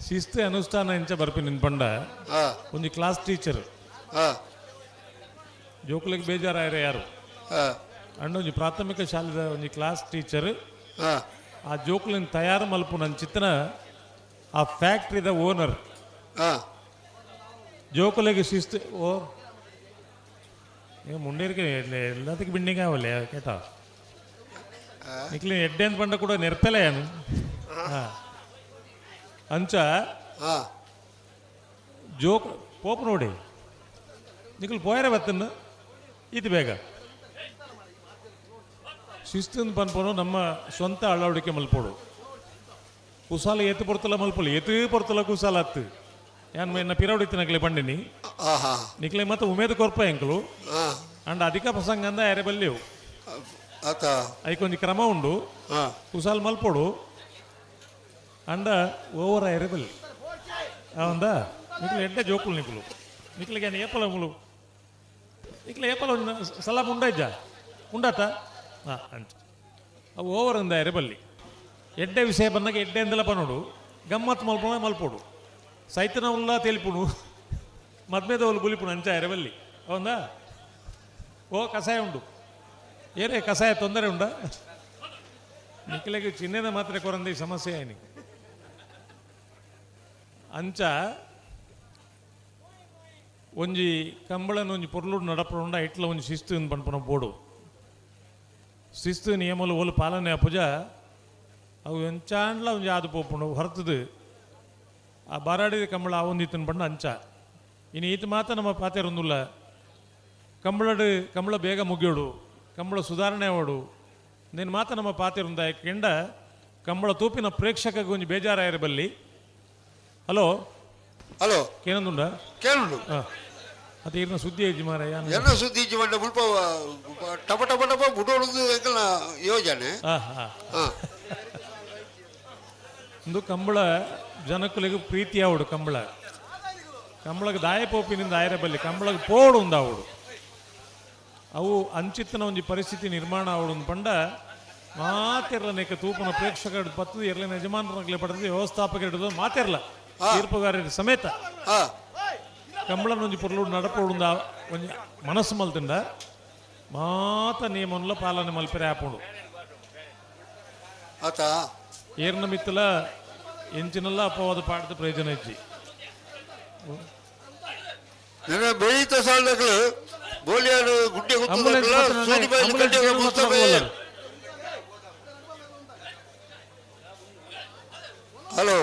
ಶಿಸ್ತು ಅನುಷ್ಠಾನ ಎಂಚ ಬರ್ಪಿ ನಿನ್ಪಂಡ ಒಂಜಿ ಕ್ಲಾಸ್ ಟೀಚರ್ ಜೋಕುಲಿಗೆ ಬೇಜಾರಾಯರೆ ಯಾರು ಅಂಡ ಒಂಜಿ ಪ್ರಾಥಮಿಕ ಶಾಲೆದ ಒಂಜಿ ಕ್ಲಾಸ್ ಟೀಚರ್ ಆ ಜೋಕುಲಿನ ತಯಾರು ಮಲ್ಪು ನಂಚಿತ್ತನ ಆ ಫ್ಯಾಕ್ಟ್ರಿದ ಓನರ್ ಜೋಕುಲಿಗೆ ಶಿಸ್ತು ಓ ಮುಂಡೇರಿಗೆ ಎಲ್ಲದಕ್ಕೆ ಬಿಂಡಿಂಗ್ ಆವಲ್ಲ ಕೇಟಾ ನಿಕ್ಲಿ ಎಡ್ಡೆ ಅಂತ ಪಂಡ ಕೂಡ ನೆರ್ಪೆಲ ಏನು ಅಂಚ ಜೋಕ್ ಪೋಪ್ ನೋಡಿ ನಿಕ್ಲು ಪೋಯರೆ ಬತ್ತನ್ನ ಇದು ಬೇಗ ಶಿಸ್ತಿನ ಪನ್ಪೋನು ನಮ್ಮ ಸ್ವಂತ ಅಳವಡಿಕೆ ಮಲ್ಪೋಡು ಕುಸಾಲ ಏತು ಪೊರ್ತಲ ಮಲ್ಪೊಲಿ ಏತು ಪೊರ್ತಲ ಕುಸಾಲ ಅತ್ತು ಯಾನ್ ಎನ್ನ ಪಿರವಡಿತ್ತಿನಕ್ಲೆ ಪಂಡಿನಿ ನಿಕ್ಲೆ ಮತ್ತೆ ಉಮೇದ್ ಕೊರ್ಪ ಎಂಕಲು ಅಂಡ್ ಅಧಿಕ ಪ್ರಸಂಗ ಅಂದ ಯಾರೇ ಬಲ್ಲಿವು ಐಕೊಂಜಿ ಕ್ರಮ ಉಂಡು ಕುಸಾಲ್ ಮಲ್ಪೋಡು ಅಂಡ ಓವರ್ ಆಯರೆ ಬಲ್ಲಿ ಅವಂದ ನಿಕ್ಲು ಎಡ್ಡೆ ಜೋಕುಲು ನಿಕ್ಲು ನಿಕ್ಲಿಗೆ ಏಪಲ ಮುಲು ನಿಕ್ಲೆ ಏಪಲ ಒಂಜಿ ಸಲಾಮ್ ಉಂಡಾಯ್ಜ ಉಂಡಾತ ಹಾಂ ಅಂಚ ಅವು ಓವರ್ ಅಂದ ಬಲ್ಲಿ ಎಡ್ಡೆ ವಿಷಯ ಬಂದಾಗ ಎಡ್ಡೆ ಅಂದಲ ಪನೋಡು ಗಮ್ಮತ್ ಮಲ್ಪೋಣ ಮಲ್ಪೋಡು ಸೈತನ ಉಲ್ಲ ತೆಲಿಪುಣು ಮದ್ಮೇದವಲು ಬುಲಿಪುಣು ಅಂಚ ಬಲ್ಲಿ ಅವಂದ ಓ ಕಷಾಯ ಉಂಡು ಏರೇ ಕಷಾಯ ತೊಂದರೆ ಉಂಡ ನಿಕ್ಲೆಗೆ ಚಿನ್ನದ ಮಾತ್ರೆ ಕೊರಂದ ಈ ಸಮಸ್ಯೆ ಆಯ್ನಿ ಅಂಚ ಒಂಜಿ ಕಂಬಳನ ಒಂಜಿ ಪೊರ್ಲುಡು ನಡಪುಂಡ ಇಟ್ಲ ಒಂಜಿ ಶಿಸ್ತು ಪನ್ಪುನ ಬೋಡು ಶಿಸ್ತು ನಿಯಮಲು ಓಲು ಪಾಲನೆ ಅಪುಜ ಅವು ಎಂಚಾಂಡ್ಲ ಒಂಜಿ ಆದು ಪೋಪುಂಡು ಹೊರತದು ಆ ಬಾರಾಡಿದ ಕಂಬಳ ಆವೊಂದಿತ್ತನ್ ಪಂಡ ಅಂಚ ಇನ್ನು ಈತ ಮಾತ ನಮ್ಮ ಪಾತೆರೊಂದುಲ್ಲ ಕಂಬಳಡು ಕಂಬಳ ಬೇಗ ಮುಗಿಯೋಡು ಕಂಬಳ ಸುಧಾರಣೆ ಆವಡು ನೀನು ಮಾತ ನಮ್ಮ ಪಾತೆರುಂದ ಕೆಂಡ ಕಂಬಳ ತೂಪಿನ ಪ್ರೇಕ್ಷಕಗೆ ಒಂಜಿ ಬೇಜಾರಾಯರ ಬಲ್ಲಿ. ಹಲೋ ಹಲೋ ಕೇನಂದುಂಡ ಕೇಳುಂಡು ಅದು ಇರ್ನ ಸುದ್ದಿ ಐಜಿ ಮಾರಾಯ ಎನ್ನ ಸುದ್ದಿ ಇಜ್ಜಿ ಪಂಡ ಮುಲ್ಪ ಟಪ ಟಪ ಟಪ ಬುಡೋಡುದು ಎಂಕಲ್ನ ಯೋಜನೆ. ಒಂದು ಕಂಬಳ ಜನಕುಲಿಗೆ ಪ್ರೀತಿ ಆವಡು ಕಂಬಳ ಕಂಬಳಗೆ ದಾಯ ಪೋಪಿನಿಂದ ಆಯರ ಬಲ್ಲಿ ಕಂಬಳಗೆ ಪೋಡು ಉಂದಾವಡು ಅವು ಅಂಚಿತ್ತನ ಒಂಜಿ ಪರಿಸ್ಥಿತಿ ನಿರ್ಮಾಣ ಆವಡು ಪಂಡ ಮಾತೆರ್ಲ ತೂಪನ ಪ್ರೇಕ್ಷಕರು ಪತ್ತು ಎರ್ಲಿನ ಯಜಮಾನರಾಗಲಿ ಪಡೆದು ವ್ಯವಸ್ಥಾಪಕರು ಮಾತೆರ್ಲ ತೀರ್ಪುಗಾರರ ಸಮೇತ ಕಂಬಳನ ಒಂಜಿ ಪೊರ್ಲುಡು ನಡಪೋಡುಂದ ಒಂಜಿ ಮನಸ್ಸು ಮಲ್ತುಂಡ ಮಾತ ನಿಯಮನ್ಲ ಪಾಲನೆ ಮಲ್ಪೆರೆ ಆಪುಂಡು ಆತ ಏರ್ನ ಮಿತ್ತಲ ಎಂಚಿನಲ್ಲ ಅಪವಾದ ಪಾಡದ ಪ್ರಯೋಜನ ಇಜ್ಜಿ. ನನ್ನ ಬೆಳೀತ ಸಾಲದಗಳು ಬೋಲಿಯಾರು ಗುಡ್ಡೆ ಆಂಬುಲೆನ್ಸ್ ಗುತ್ತದಕ್ಕಲ ಮಾತ್ರ ಸೂದಿಬಾಯಿ ಆಂಬುಲೆನ್ಸ್ ಕಡ್ಡೆ ಮಾತ್ರ ಮುಸ್ತಫೆ. ಹೋಗಲ್ಲ. ಹಲೋ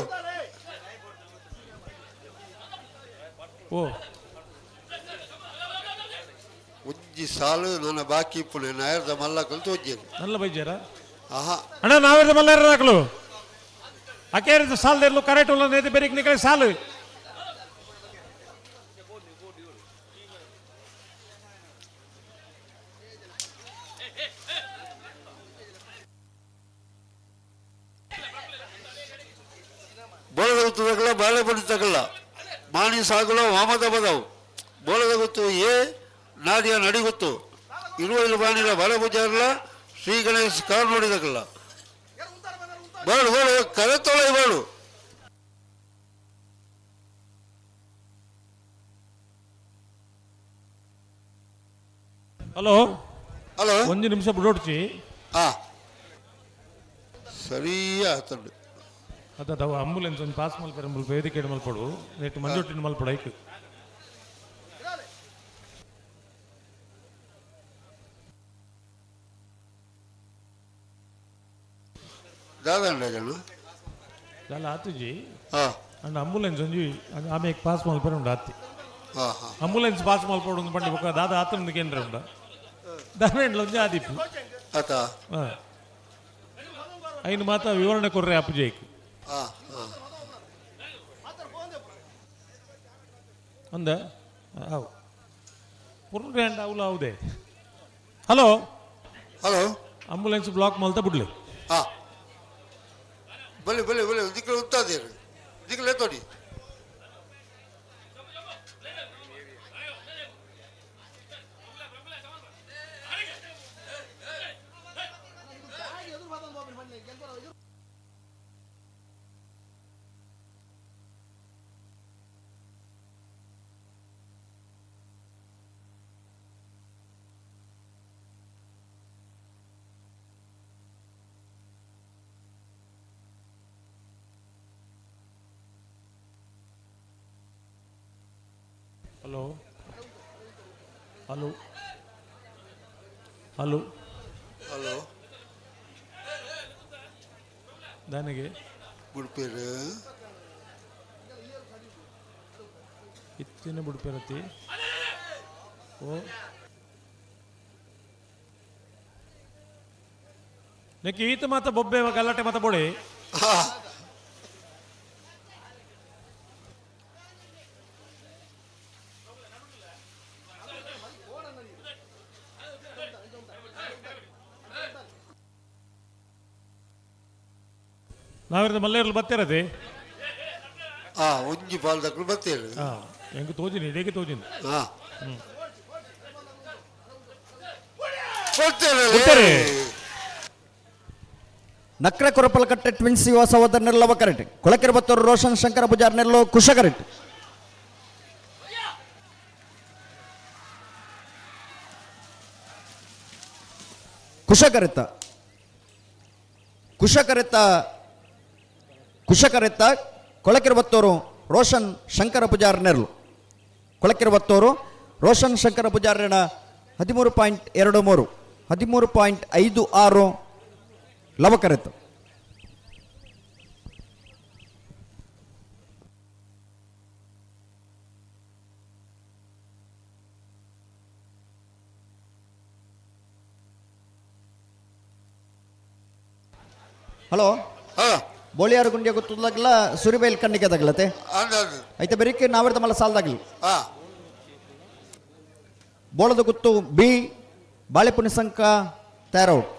ಓ ಒಂಜಿ ಸಾಲು ನನ್ನ ಬಾಕಿ ಇಪ್ಪುನೆ ನಾಯರ್ದ ಮಲ್ಲ ಕಲ್ತು ಒಜ್ಜೇನು ನಲ್ಲ ಬೈಜಾರ ಆಹಾ ಅಣ್ಣ ನಾವೇರ್ದ ಮಲ್ಲಾರ ಹಾಕಲು ಅಕೇರಿದ ಸಾಲದಿರ್ಲು ಕರೆಕ್ಟ್ ಉಲ್ಲ ನೇತಿ ಬೆರಿಕ್ ನಿಕಲೆ ಸಾಲು ಬೋಳದ ಗುತ್ತದಕ್ಕಲ್ಲ ಬಾಳೆ ತಗಲ್ಲ ಮಾಣಿ ಸಾಗುಲ ವಾಮದ ಬದವು ಬೋಳದ ಗುತ್ತು ಎ ನಾಡಿಯ ನಡಿಗುತ್ತು ಇರುವೈಲು ಬಾಣಿಲ ಬಾಳೆ ಪೂಜಾರಲ್ಲ ಶ್ರೀ ಗಣೇಶ್ ಕಾರ್ ನೋಡಿದಕ್ಕಲ್ಲ ಬಾಳು ಬಾಳು ಕರೆ ತೊಳೆ ಬಾಳು. ಹಲೋ ಹಲೋ ಒಂದು ನಿಮಿಷ ಬಿಡೋಡ್ಚಿ. ಹಾ ಸರಿ ಆತಂಡು ಅದ ಅವು ಆಂಬುಲೆನ್ಸ್ ಒಂದು ಪಾಸ್ ಮಲ್ಪೆರೆ ಮುಲ್ಪ ವೇದಿಕೆ ಮಲ್ಪಡು ನೆಟ್ ಮಂಜೊಟ್ಟಿನ ಮಲ್ಪಡು ಐಕ್ ದಾದಂಡ ಜನ ದಾಲ ಆತುಜಿ ಹಾ ಅಂಡ್ ಆಂಬುಲೆನ್ಸ್ ಒಂಜಿ ಆಮೆ ಪಾಸ್ ಮಲ್ಪೆರೆ ಉಂಡು ಆತಿ ಹಾ ಹಾ ಆಂಬುಲೆನ್ಸ್ ಪಾಸ್ ಮಲ್ಪಡು ಒಂದು ಪಂಡಿ ಬೊಕ್ಕ ದಾದ ಆತನ ಕೇಂದ್ರ ಉಂಡ ದಾನೇಂಡ್ಲ ಒಂಜಿ ಆದಿಪ್ಪು ಆತ ಹಾ ಐನು ಮಾತ ವಿವರಣೆ ಕೊರ್ರೆ ಅಪ್ಪುಜೈಕ್ ಹಾ ಹಾ ಅಂದ ಅವು ಪುರ್ರೆಂಡ್ ಅವಲ ಹೌದೇ. ಹಲೋ ಹಲೋ, ಆಂಬುಲೆನ್ಸ್ ಬ್ಲಾಕ್ ಮಲ್ತ ಬಿಡ್ಲಿ. ಹಾ, ಬಲೆ ಬಲೆ ಬಲೆ, ದಿಕ್ಕಲು ಉತ್ತಾದೇರು ದಿಕ್ಕಲೆ ತೋಡಿ. ಹಲೋ ಹಲೋ ಹಲೋ ಹಲೋ, ನನಗೆ ಬುಡ್ಪೇರು ಇತ್ತಿನ ಬುಡ್ಪೇರತಿ. ಓ ನೆಕ್ಕೆ ಈತ ಮಾತ ಬೊಬ್ಬೆ ಗಲಾಟೆ ಮಾತ ಬೋಡಿ. ನಾವಿರದ ಮಲ್ಲೇರ್ಲು ಬತ್ತಿರದೆ. ಹಾ, ಒಂಜಿ ಪಾಲ್ದಕ್ಲು ಬತ್ತೇರು. ಹಾ, ಹೆಂಗೆ ತೋಜಿನಿ ಇಡೀಗೆ ತೋಜಿನಿ. ಹಾ. ಹ್ಮ್. ಬತ್ತೇರು. ನಕ್ರ ಕೊರಪಲಕಟ್ಟೆ ಟ್ವಿನ್ಸ್ ಯುವ ಸಹೋದರ ನೆಲ್ಲವ ಕರೆಟ್. ಕೊಳಕೆರೆ ಬತ್ತೂರು ರೋಷನ್ ಶಂಕರ ಪೂಜಾರ್ ನೆಲ್ಲು ಕುಶ ಕರೆಟ್. ಕುಶಕರೆತ್ತ ಕುಶಕರೆತ್ತ ಕುಶಕರೆತ್ತ ಕೊಳಕೆರೆ ಬತ್ತೂರು ರೋಷನ್ ಶಂಕರ ಪೂಜಾರ್ ನೆರ್ಲು. ಕೊಳಕೆರೆ ಬತ್ತೂರು ರೋಷನ್ ಶಂಕರ ಪೂಜಾರ್ನ 13.23, 13.56 ಲವಕರೆತ್ತು. ಹಲೋ, ಬೋಳಿಯಾರು ಗುಂಡಿಯ ಗೊತ್ತಲಾಗಲ್ಲ, ಸುರಿಬೈಲ್ ಕಣ್ಣಿಗೆ ತಗಲತೆ. ಐತೆ ಬೆರಿಕೆ ನಾವಿರ್ದ ಮಲ್ಲ ಸಾಲದಾಗಲಿ. ಬೋಳದ ಗುತ್ತು ಬಿ ಬಾಳೆಪುಣಿ ಸಂಕ ತಯಾರೌಟ್.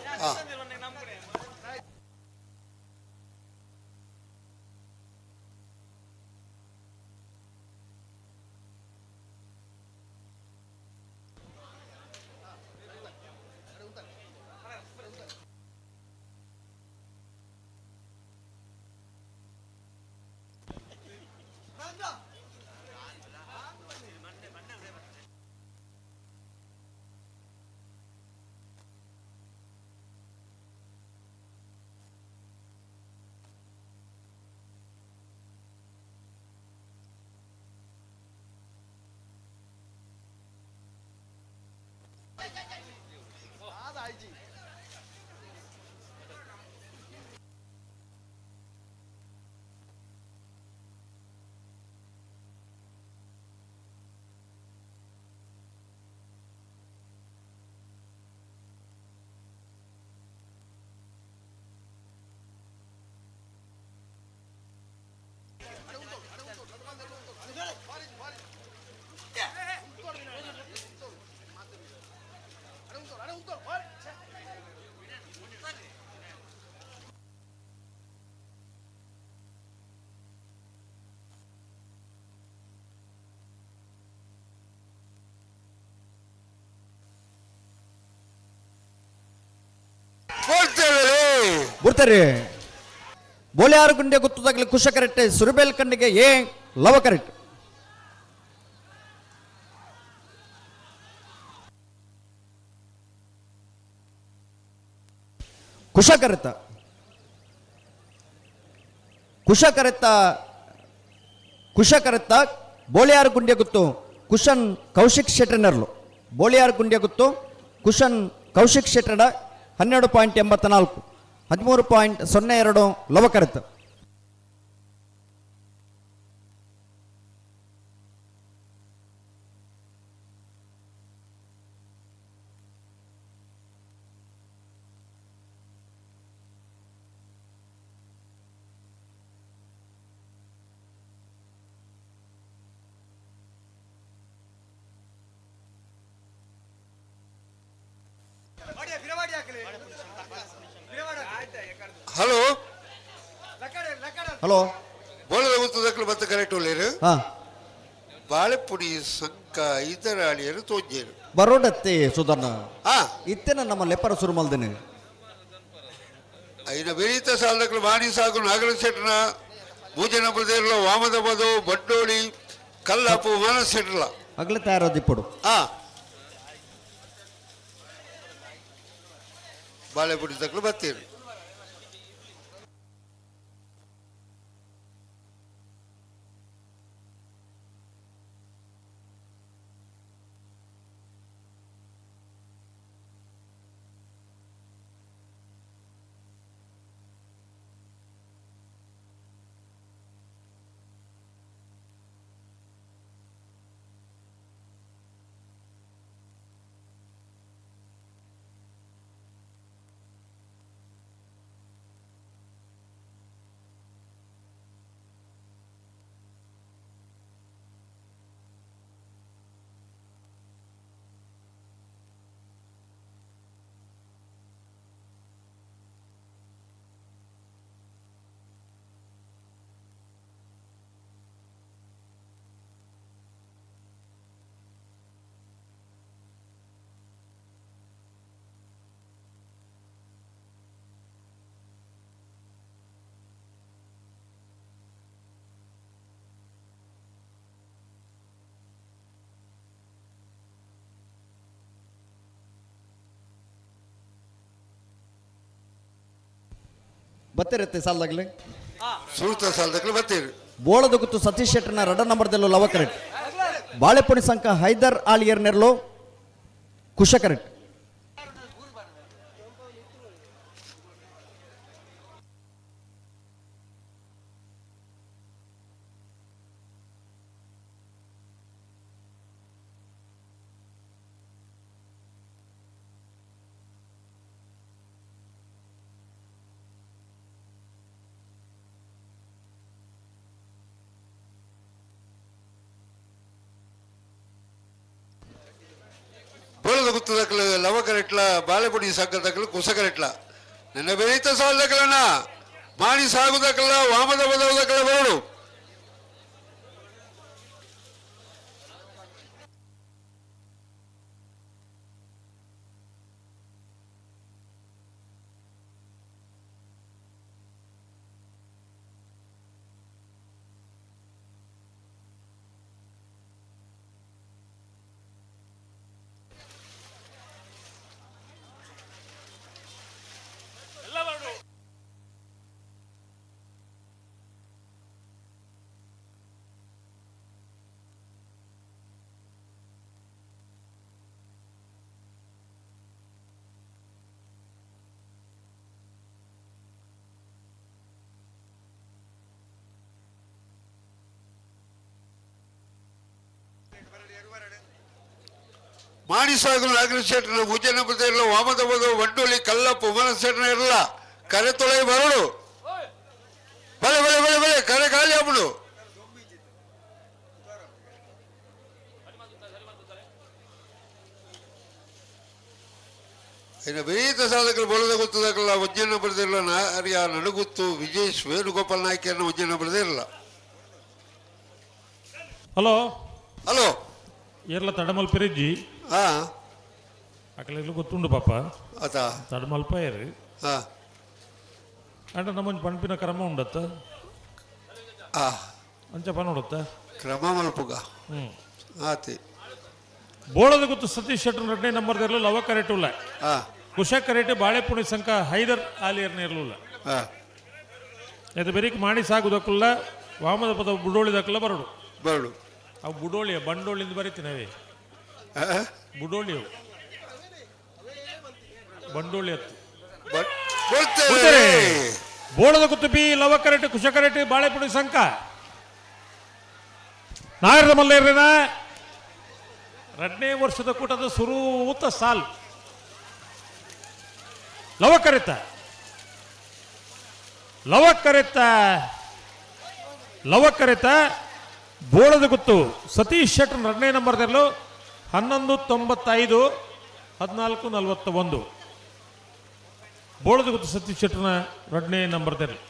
ಬರ್ತಾರೆ ಬೋಳಿಯಾರು ಗುಂಡೆ ಗುತ್ತದಾಗಲಿ ಕುಶ ಕರೆಕ್ಟ್, ಸುರಬೇಲ್ ಕಣ್ಣಿಗೆ ಎ ಲವ ಕರೆಕ್ಟ್. ಕುಶ ಕರೆತ ಕುಶ ಕರೆತ ಕುಶ ಕರೆತ ಬೋಳಿಯಾರು ಗುಂಡೆ ಗುತ್ತು ಕುಶನ್ ಕೌಶಿಕ್ ಶೆಟ್ಟರ್ನರ್ಲು. ಬೋಳಿಯಾರು ಗುಂಡೆ ಗುತ್ತು ಕುಶನ್ ಕೌಶಿಕ್ ಶೆಟ್ಟಡ 12.84, 13.02 ಲವಕರತ್. ಹಲೋ ಹಲೋ ಬೋಳದ ಗುತ್ತದಕ್ಕಲು ಬತ್ತ ಕರೆಕ್ಟ್ ಉಳ್ಳೇರು. ಬಾಳೆಪುಡಿ ಸಂಕ ಇದರಾಳಿಯರು ತೋಂಜೇರು. ಬರೋಡತ್ತೆ ಸುಧರ್ಣ. ಇತ್ತೇನ ನಮ್ಮ ಲೆಪ್ಪರ ಸುರು ಮಲ್ದಿನಿ. ಐನ ಬೆರೀತ ಸಾಲದಕ್ಕಲು ಮಾಣಿ ಸಾಗು ನಾಗರ ಶೆಟ್ಟನ ಭೂಜನ ಪ್ರದೇಶ ವಾಮದ ಬದು ಬಂಡೋಳಿ ಕಲ್ಲಪ್ಪು ಮಾನಸ ಶೆಟ್ಟಲ. ಅಗಲ ತಯಾರದಿಪ್ಪಡು. ಬಾಳೆಪುಡಿ ತಕ್ಕಲು ಬರ್ತೀರಿ. ಬತ್ತಿರತ್ತೆ ಸಾಲದಾಗಲಿ. ಸುರುತ ಸಾಲದಕ್ಕಲು ಬರ್ತೀರಿ. ಬೋಳದ ಗುತ್ತು ಸತೀಶ್ ಶೆಟ್ಟರ್ನ ರಡ ನಂಬರ್ದಲ್ಲೂ ಲವ ಕರೆಕ್ಟ್. ಬಾಳೆಪುಣಿ ಸಂಕ ಹೈದರ್ ಆಲಿಯರ್ ನೆರ್ಲೋ ಕುಶ ಕರೆಕ್ಟ್. ಬೋಳದ ಗುತ್ತದಕ್ಕಲು ಲವ ಕರೆಟ್ಲ ಬಾಳೆಪುಡಿ ಸಂಕದಕ್ಕಲು ಕುಸ ಕರೆಟ್ಲ ನನ್ನ ಬೆರೀತ ಸಾಲದಕ್ಕಲಣ್ಣ ಮಾಣಿ ಸಾಗುದಕ್ಕಲ್ಲ ವಾಮದ ಬದವದಕ್ಕಲ ಬರಡು. ಮಾಣಿಸಾಗಲು ನಾಗರ ಶೆಟ್ಟನ ಭುಜನ ಬದಲ ವಾಮದ ಬದ ಬಂಡೋಲಿ ಕಲ್ಲಪ್ಪ ಮನ ಶೆಟ್ಟನ ಇರಲ್ಲ ಕರೆ ತೊಳೆ ಬರಡು ಬಲೆ ಬಲೆ ಬಲೆ ಬಲೆ ಕರೆ ಖಾಲಿ ಅಪ್ಪಡು. ಇನ್ನು ಬೇತ ಸಾಧಕರು ಬೋಳದ ಗೊತ್ತದಕ್ಕಲ್ಲ ಉಜ್ಜನ ಬರೆದಿರಲ್ಲ ನಾರ್ಯ ನಡುಗುತ್ತು ವಿಜೇಶ್ ವೇಣುಗೋಪಾಲ್ ನಾಯ್ಕಿಯನ್ನು ಉಜ್ಜನ ಬರೆದಿರಲ್ಲ. ಹಲೋ ಹಲೋ ಏರ್ಲ ತಡಮಲ್ ಪೆರಿಜ್ಜಿ. ಅಕಲೆಗ್ಲು ಗೊತ್ತುಂಡು ಪಾಪ. ಆತ ತಡಮಲ್ಪ ಏರು. ಅಂಡ ನಮ್ಮೊಂಜಿ ಪಣ್ಪಿನ ಕ್ರಮ ಉಂಡತ್ತ. ಅಂಚ ಪನೋಡತ್ತ ಕ್ರಮ ಮಲ್ಪುಗ. ಆತಿ ಬೋಳದ ಗೊತ್ತು ಸತೀಶ್ ಶೆಟ್ಟರ್ ಎರಡನೇ ನಂಬರ್ ಇರಲು ಲವ ಕರೆಟ್ ಉಲ್ಲ. ಕುಶ ಕರೆಟ್ ಬಾಳೆಪುಣಿ ಸಂಕ ಹೈದರ್ ಆಲಿಯರ್ನ ಇರಲಿಲ್ಲ. ಇದು ಬೆರಿಕ್ ಮಾಡಿ ಸಾಗುದಕ್ಕಲ್ಲ ವಾಮದ ಪದ ಬುಡೋಳಿದಕ್ಕಲ್ಲ ಬರಡು ಬರಡು. ಅವು ಬುಡೋಳಿಯ ಬಂಡೋಳಿಂದ ಬರೀತೀನಿ ಅವೇ ಬುಡೋಳಿ ಅವು ಬಂಡೋಳಿ ಹತ್ತು ಬೋಳದ ಕುತ್ತುಪಿ ಲವ ಕರೆಟ್ ಕುಶ ಕರೆಟ್ ಬಾಳೆಪುಣಿ ಸಂಕ ನಾಯರದ ಮಲ್ಲೇರಿನ ಎರಡನೇ ವರ್ಷದ ಕೂಟದ ಸುರೂತ ಸಾಲ್ ಲವ ಕರೆತ ಲವ ಕರೆತ ಲವ ಕರೆತ ಬೋಳದ ಗುತ್ತು ಸತೀಶ್ ಶೆಟ್ಟರ್ ಎರಡನೇ ನಂಬರ್ದಲ್ಲೂ 11.95 14.41. ಬೋಳದ ಗುತ್ತು ಸತೀಶ್ ಶೆಟ್ಟರ್ನ 2ನೇ ನಂಬರ್ ತೆರಲು.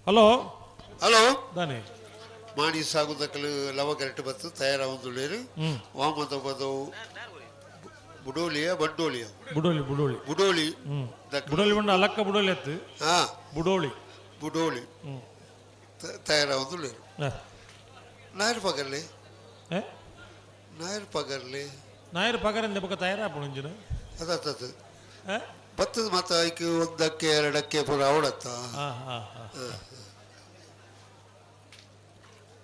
ಹಲೋ ಹಲೋ ದಾನೆ ಮಾಣಿ ಸಾಗುದಕ್ಕಲು ಲವ ಕರೆಕ್ಟ್ ಬತ್ತು ತಯಾರಾಗುಂದುಳ್ಳೇರು. ವಾಮದ ಪದವು ಬುಡೋಲಿಯ ಬಂಡೋಲಿಯ ಬುಡೋಲಿ ಬುಡೋಲಿ ಬುಡೋಲಿ. ಬುಡೋಲಿ ಬಂಡ ಅಲಕ್ಕ ಬುಡೋಲಿ ಅತ್ತು. ಬುಡೋಳಿ ಬುಡೋಲಿ ತಯಾರಾಗುಂದುಳ್ಳೇರು. ನಾಯರ್ ಪಗರ್ಲಿ ನಾಯರ್ ಪಗರ್ಲಿ ನಾಯರ್ ಪಗರಿಂದ ಬೊಕ ತಯಾರಾಪುಣಂಜಿನ ಅದತ್ತದು ಬತ್ತದ ಮತ್ತ ಐಕ್ ಒಂದಕ್ಕೆ ಎರಡಕ್ಕೆ ಪೂರ ಅವಡತ್ತ.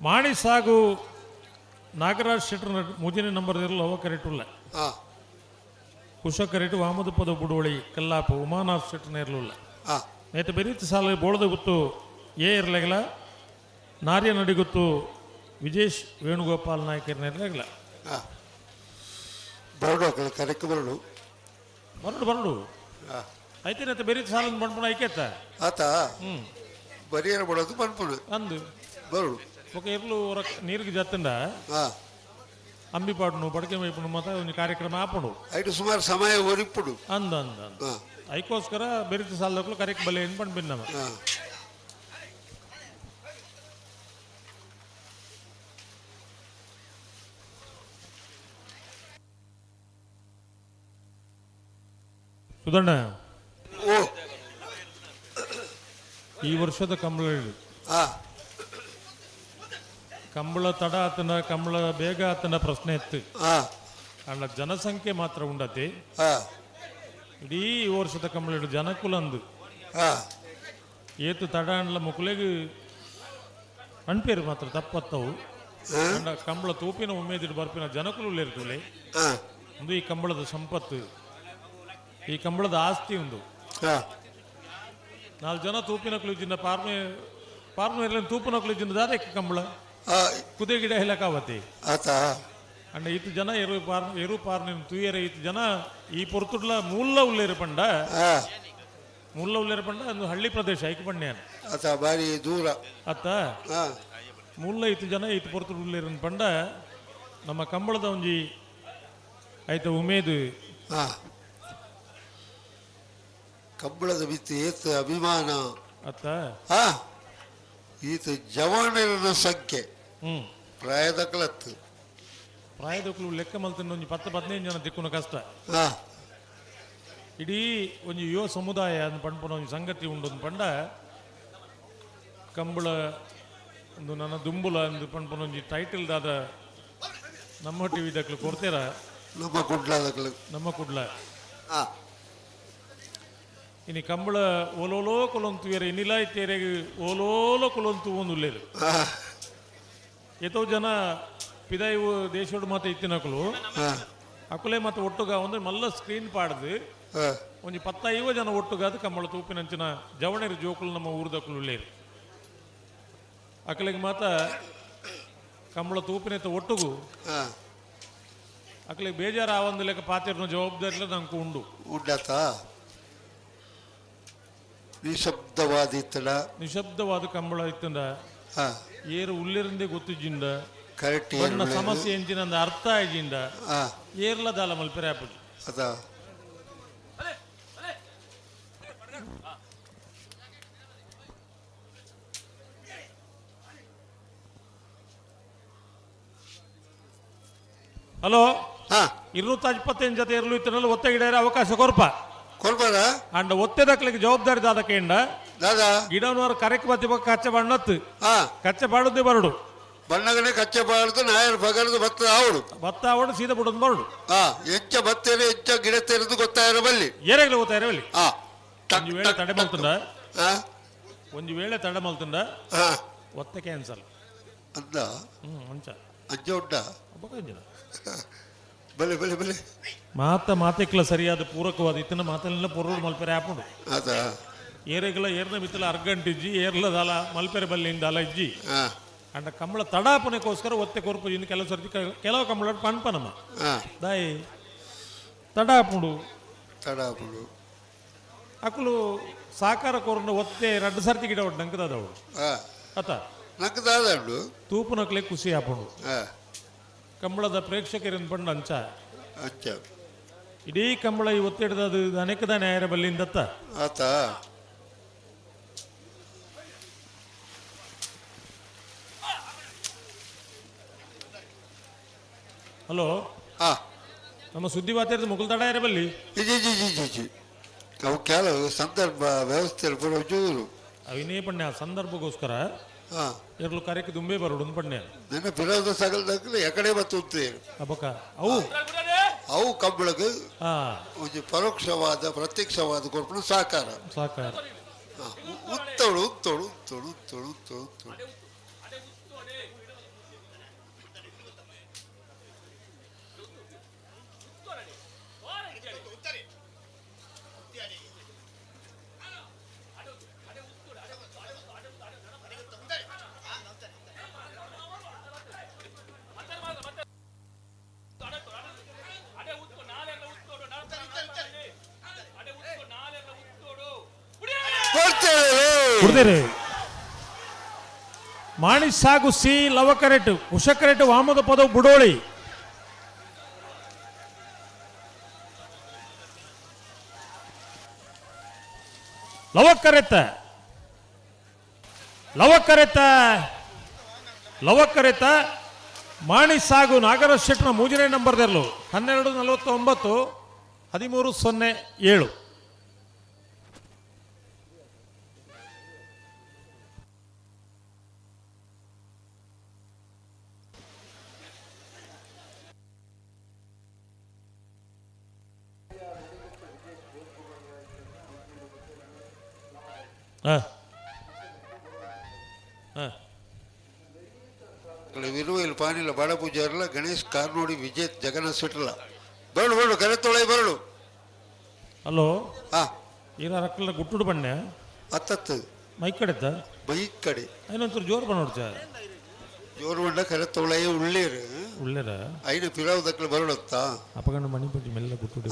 ಮಾಣಿ ಸಾಗು ನಾಗರಾಜ್ ಶೆಟ್ಟರ್ ಮೂಜನೇ ನಂಬರ್ ಇರಲು ಅವ ಕರೆಟುಲ್ಲ. ಕುಶ ಕರೆಟು ವಾಮದ ಪದ ಬುಡೋಳಿ ಕಲ್ಲಾಪ ಉಮಾನಾಥ್ ಶೆಟ್ಟರ್ನ ಇರಲಿಲ್ಲ. ನೇತ ಬೆರೀತ ಸಾಲ ಬೋಳದ ಗೊತ್ತು ಎ ಇರಲಾಗಲ ನಾರ್ಯ ನಡಿಗುತ್ತು ವಿಜೇಶ್ ವೇಣುಗೋಪಾಲ್ ನಾಯಕರ್ನ ಇರಲಾಗಲ. ಬರಡು ಕರೆಕ್ಟ್ ಬರಡು ಬರಡು ಬರಡು ಐತೆ ಬೆರೀತ ಸಾಲ ಬಂದ್ಪುಣ ಐಕೆತ್ತ ಆತ ಬರಿಯರ ಬಡೋದು ಬಂದ್ಪುಣ ಅಂದು ಬರಡು ఒక ఎర్లు ನೀರಿಗೆ ಜತ್ತಂಡ ಅಂಬಿ ಪಾಡುನು ಬಡಕೆ ಮೈಪುನು ಮತ್ತ ಒಂದು ಕಾರ್ಯಕ್ರಮ ಆಪುಂಡು. ಐಟು ಸುಮಾರು ಸಮಯ ಒರಿಪುಡು ಅಂದ ಅಂದ ಅಂದ ಐಕೋಸ್ಕರ ಬೆರಿತ ಸಾಲದಕ್ಕೂ ಕರೆಕ್ಟ್ ಬಲೆ ಏನು ಪಂಪಿನ. ಸುಧಣ್ಣ, ಈ ವರ್ಷದ ಕಂಬಳ ಕಂಬಳ ತಡ ಆತನ ಕಂಬಳ ಬೇಗ ಆತನ ಪ್ರಶ್ನೆ ಇತ್ತು. ಅಂಡ ಜನಸಂಖ್ಯೆ ಮಾತ್ರ ಉಂಡತಿ. ಇಡೀ ಈ ವರ್ಷದ ಕಂಬಳ ಜನಕುಲಂದು ಏತು ತಡ ಅಂಡ್ಲ ಮುಕುಲೆಗ್ ಅಣ್ಪೇರು ಮಾತ್ರ ತಪ್ಪತ್ತವು. ಅಂಡ ಕಂಬಳ ತೂಪಿನ ಉಮೇದಿಡು ಬರ್ಪಿನ ಜನಕುಲು ಇರ್ತುಲೆ ಒಂದು ಈ ಕಂಬಳದ ಸಂಪತ್ತು, ಈ ಕಂಬಳದ ಆಸ್ತಿ ಒಂದು. ನಾಲ್ಕು ಜನ ತೂಪಿನ ಕುಲಿಜಿನ ಪಾರ್ಮೆ ಪಾರ್ಮೆ ತೂಪಿನ ಕುಲಿಜಿನ ದಾದಕ್ಕೆ ಕಂಬಳ ಕುದೆ ಗಿಡ ಹೇಳಕ್ಕಾವತಿ ಆತ. ಅಂಡ ಇತ್ತು ಜನ ಎರು ಪಾರ್ ಎರು ಪಾರ್ನ ತೂಯರ ಇತ್ತು ಜನ ಈ ಪೊರ್ತುಡ್ಲ ಮೂಲ ಉಲ್ಲೇರು ಪಂಡ ಮೂಲ ಉಲ್ಲೇರು ಪಂಡ ಒಂದು ಹಳ್ಳಿ ಪ್ರದೇಶ ಐಕ್ ಪಣ್ಯಾನ ಆತ ಬಾರಿ ದೂರ ಅತ್ತ ಮೂಲ ಇತ್ತು ಜನ ಇತ್ತು ಪೊರ್ತುಡ್ ಉಲ್ಲೇರು ಪಂಡ ನಮ್ಮ ಕಂಬಳದ ಒಂಜಿ ಆಯ್ತ ಉಮೇದು. ಕಂಬಳದ ಮಿತ್ತು ಏತ ಅಭಿಮಾನ ಅತ್ತ ಈತ ಜವಾನರ ಸಂಖ್ಯೆ ಪ್ರಾಯದಕ್ಲತ್ತು ಪ್ರಾಯದಕ್ಲು ಲೆಕ್ಕ ಮಲ್ತಂಡ ಒಂಜಿ 10-15 ಜನ ದಿಕ್ಕುನ ಕಷ್ಟ. ಇಡೀ ಒಂಜಿ ಯುವ ಸಮುದಾಯ ಅಂದ್ ಪಂಡ್ಪುನ ಒಂಜಿ ಸಂಗತಿ ಉಂಡು ಪಂಡ ಕಂಬಳ ಒಂದು ನನ್ನ ದುಂಬುಲ ಅಂದ್ ಪಂಡ್ಪುನ ಒಂಜಿ ಟೈಟಲ್ ದಾದ ನಮ್ಮ ಟಿವಿ ದಕ್ಲು ಕೊಡ್ತೀರ ನಮ್ಮ ಕುಡ್ಲ ದಕ್ಲು ನಮ್ಮ ಕುಡ್ಲ. ಇನಿ ಕಂಬಳ ಓಲೋಲೋ ಕೊಲೊಂತುವೇರೆ ಇನ್ನಿಲ್ಲ ಇತ್ತೇರೆಗ್ ಓಲೋಲೋ ಕೊಲೊಂತು ಒಂದುಲ್ಲೇರು. ಏತೋ ಜನ ಪಿದಾಯಿ ದೇಶೋಡು ಮಾತ ಇತ್ತಿನಕುಲು ಅಕುಲೆ ಮಾತ ಒಟ್ಟುಗ ಒಂದು ಮಲ್ಲ ಸ್ಕ್ರೀನ್ ಪಾಡ್ದು ಒಂಜಿ 10-50 ಜನ ಒಟ್ಟುಗಾದ ಕಂಬಳ ತೂಪಿನಂಚಿನ ಜವಣೇರು ಜೋಕುಲು ನಮ್ಮ ಊರ್ದಕುಲು ಉಲ್ಲೇರು. ಅಕಲಿಗೆ ಮಾತ ಕಂಬಳ ತೂಪಿನೈತ ಒಟ್ಟುಗು ಅಕಲಿಗೆ ಬೇಜಾರು ಆವಂದು ಲೆಕ್ಕ ಪಾತಿರ್ನ ಜವಾಬ್ದಾರಿ ನಂಗೆ ಉಂಡು ಉಂಡತ. ನಿಶಬ್ದವಾದ ನಿಶಬ್ದವಾದ ಕಂಬಳ ಇತ್ತಂದ ಏರು ಉಳ್ಳಿರಂದೇ ಗೊತ್ತಿಜ್ಜಿಂದ ಕರೆಕ್ಟ್ ಬಣ್ಣ ಸಮಸ್ಯೆ ಎಂಚಿನಂದ ಅರ್ಥ ಆಯ್ಜಿಂದ ಏರ್ಲ ದಾಲ ಮಲ್ಪೆರೆ ಆಪುಜಿ. ಅದ ಹಲೋ, 225 ಜೊತೆ ಇರಲು ಇತ್ತನಲ್ಲಿ ಒತ್ತೆ ಗಿಡ ಅವಕಾಶ ಕೊರ್ಪ ಕೊರ್ಪದ ಅಂಡ ಒತ್ತೆದಕ್ಲಿಗೆ ಜವಾಬ್ದಾರಿ ದಾದ ಕೇಂಡ ದಾದಾ ಗಿಡನವರ ಕರೆಕ್ ಬತ್ತಿ ಬೊಕ್ಕ ಕಚ್ಚೆ ಬಣ್ಣತ್ತು ಕಚ್ಚೆ ಬಾಡುದೇ ಬರಡು ಬಣ್ಣಗನೆ ಕಚ್ಚೆ ಬಾರದು ನಾಯರ್ ಬಗರದು ಭತ್ತ ಆವಡು ಭತ್ತ ಆವಡು ಸೀದಾ ಬಿಡೋದು ಬರಡು ಎಂಚ ಬತ್ತೇನೆ ಎಂಚ ಗಿಡ ತೆರೆದು ಗೊತ್ತಾಯಿರ ಬಲ್ಲಿ ಏರಾಗಲಿ ಗೊತ್ತಾಯಿರ ಬಲ್ಲಿ. ಒಂದು ವೇಳೆ ತಡೆ ಮಲ್ತುಂಡ, ಒಂದು ವೇಳೆ ತಡೆ ಮಲ್ತುಂಡ ಒತ್ತೆ ಕ್ಯಾನ್ಸಲ್ ಅಂದ ಅಂಚ ಅಂಚ ಉಂಟ ಬಲೆ ಬಲೆ ಬಲೆ ಮಾತ ಮಾತೆಕ್ಲ ಸರಿಯಾದ ಪೂರಕವಾದ ಇತ್ತಿನ ಮಾತೆಲ್ಲ ಪೊರ್ರು ಮಲ್ಪೆರೆ ಆಪುಂಡು. ಆತ ಏರೆಗ್ಲ ಏರ್ನ ಮಿತ್ತಲ ಅರ್ಗಂಟಿಜ್ಜಿ ಏರ್ಲದಾಲ ಮಲ್ಪೆರೆ ಬಲ್ಲಿಂದ ಅಲ ಇಜ್ಜಿ. ಅಂಡ ಕಂಬಳ ತಡಾಪನೆಗೋಸ್ಕರ ಒತ್ತೆ ಕೊರ್ಪು ಇನ್ನು ಕೆಲವು ಸರ್ತಿ ಕೆಲವು ಕಂಬಳ ಪನ್ಪನಮ್ಮ ದಾಯಿ ತಡಾಪುಂಡು ತಡಾಪುಂಡು ಅಕುಲು ಸಾಕಾರ ಕೋರ್ನ ಒತ್ತೆ ರಡ್ಡು ಸರ್ತಿ ಗಿಡ ಒಟ್ಟು ನಂಕದಾದವಳು ಅತ ನಂಕದಾದವಳು ತೂಪುನಕ್ಲೆ ಖುಷಿ ಆಪುಂಡು. ಕಂಬಳದ ಪ್ರೇಕ್ಷಕರಿಂದ ಪಂಡ ಅಂಚ ಅಂಚ ಇಡೀ ಕಂಬಳ ಈ ಒತ್ತಿಡ್ದದು ಅನೇಕದ ನ್ಯಾಯರ ಬಲ್ಲಿಂದತ್ತ ಆತ. ಹಲೋ, ನಮ್ಮ ಸುದ್ದಿ ವಾರ್ತೆ ಮುಗುಲ್ ತಡ ಇರಬಲ್ಲಿ G G G G G ಅವು ಕೆಲವು ಸಂದರ್ಭ ವ್ಯವಸ್ಥೆ ಚೂರು ಅವಿನೇ ಪಣ್ಯ ಸಂದರ್ಭಕ್ಕೋಸ್ಕರ ಎರಲು ಕರೆಕ್ ದುಂಬೆ ಬರೋಡು ಪಣ್ಯ ನನ್ನ ಬಿರೋಧ ಸಗಲ್ದಾಗಲೇ ಎಕಡೆ ಬತ್ತು ಅಬ್ಬಕ್ಕ ಅವು ಅವು ಕಂಬಳಕ್ಕೆ ಒಂಜಿ ಪರೋಕ್ಷವಾದ ಪ್ರತ್ಯಕ್ಷವಾದ ಕೊರ್ಪುನ ಸಹಕಾರ ಸಹಕಾರ. ಉತ್ತೋಳು ಉತ್ತೋಳು ಉತ್ತೋಳು ಉತ್ತೋಳು ಉತ್ತೋಳು ಉತ್ತೋಳು. ಕುಡ್ದಿರಿ ಮಾಣಿ ಸಾಗು ಸಿ ಲವಕರೆಟ್ ಉಷಕರೆಟ್ ವಾಮದ ಪದವು ಬುಡೋಳಿ. ಲವಕರೆತ ಲವಕರೆತ ಲವಕರೆತ ಮಾಣಿ ಸಾಗು ನಾಗರಾಜ್ ಶೆಟ್ನ ಮೂಜನೇ ನಂಬರ್ದಲ್ಲೂ 12:49 13:07. ವಿರುವೈಲ್ ಪಾನಿಲ ಬಾಡ ಪೂಜಾರಲ್ಲ ಗಣೇಶ್ ಕಾರ್ನೋಡಿ ವಿಜಯ್ ಜಗನ್ನಾಥ್ ಶೆಟ್ಟಲ್ಲ ಬರಡು ಬರಡು ಕರೆ ತೊಳೆ ಬರಡು. ಹಲೋ, ಈರ ರಕ್ಕಲ್ಲ ಗುಟ್ಟುಡು ಬಣ್ಣೆ ಅತ್ತತ್ತು ಮೈಕ್ ಕಡೆತ್ತ ಮೈಕ್ ಕಡೆ ಐನೊಂಚೂರು ಜೋರು ಬಣ್ಣ ಜೋರು ಬಣ್ಣ ಕರೆ ತೊಳೆಯ ಉಳ್ಳೇರು ಉಳ್ಳೇರ ಐನು ಪಿರಾವ್ ದಕ್ಕಲು ಬರಡತ್ತಾ ಅಪಗಂಡು ಮಣಿ ಪೂಜೆ ಮೆಲ್ಲ ಗುಟ್ಟುಡು.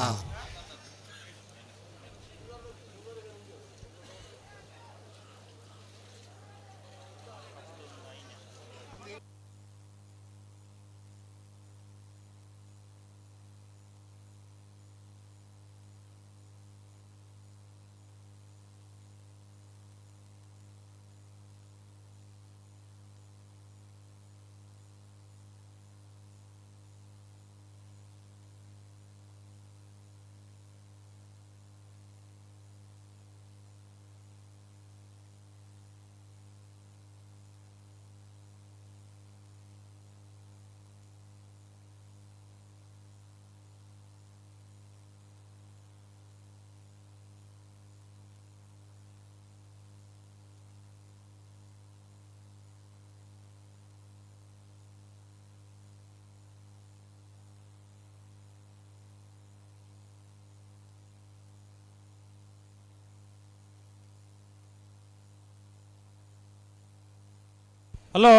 ಹಲೋ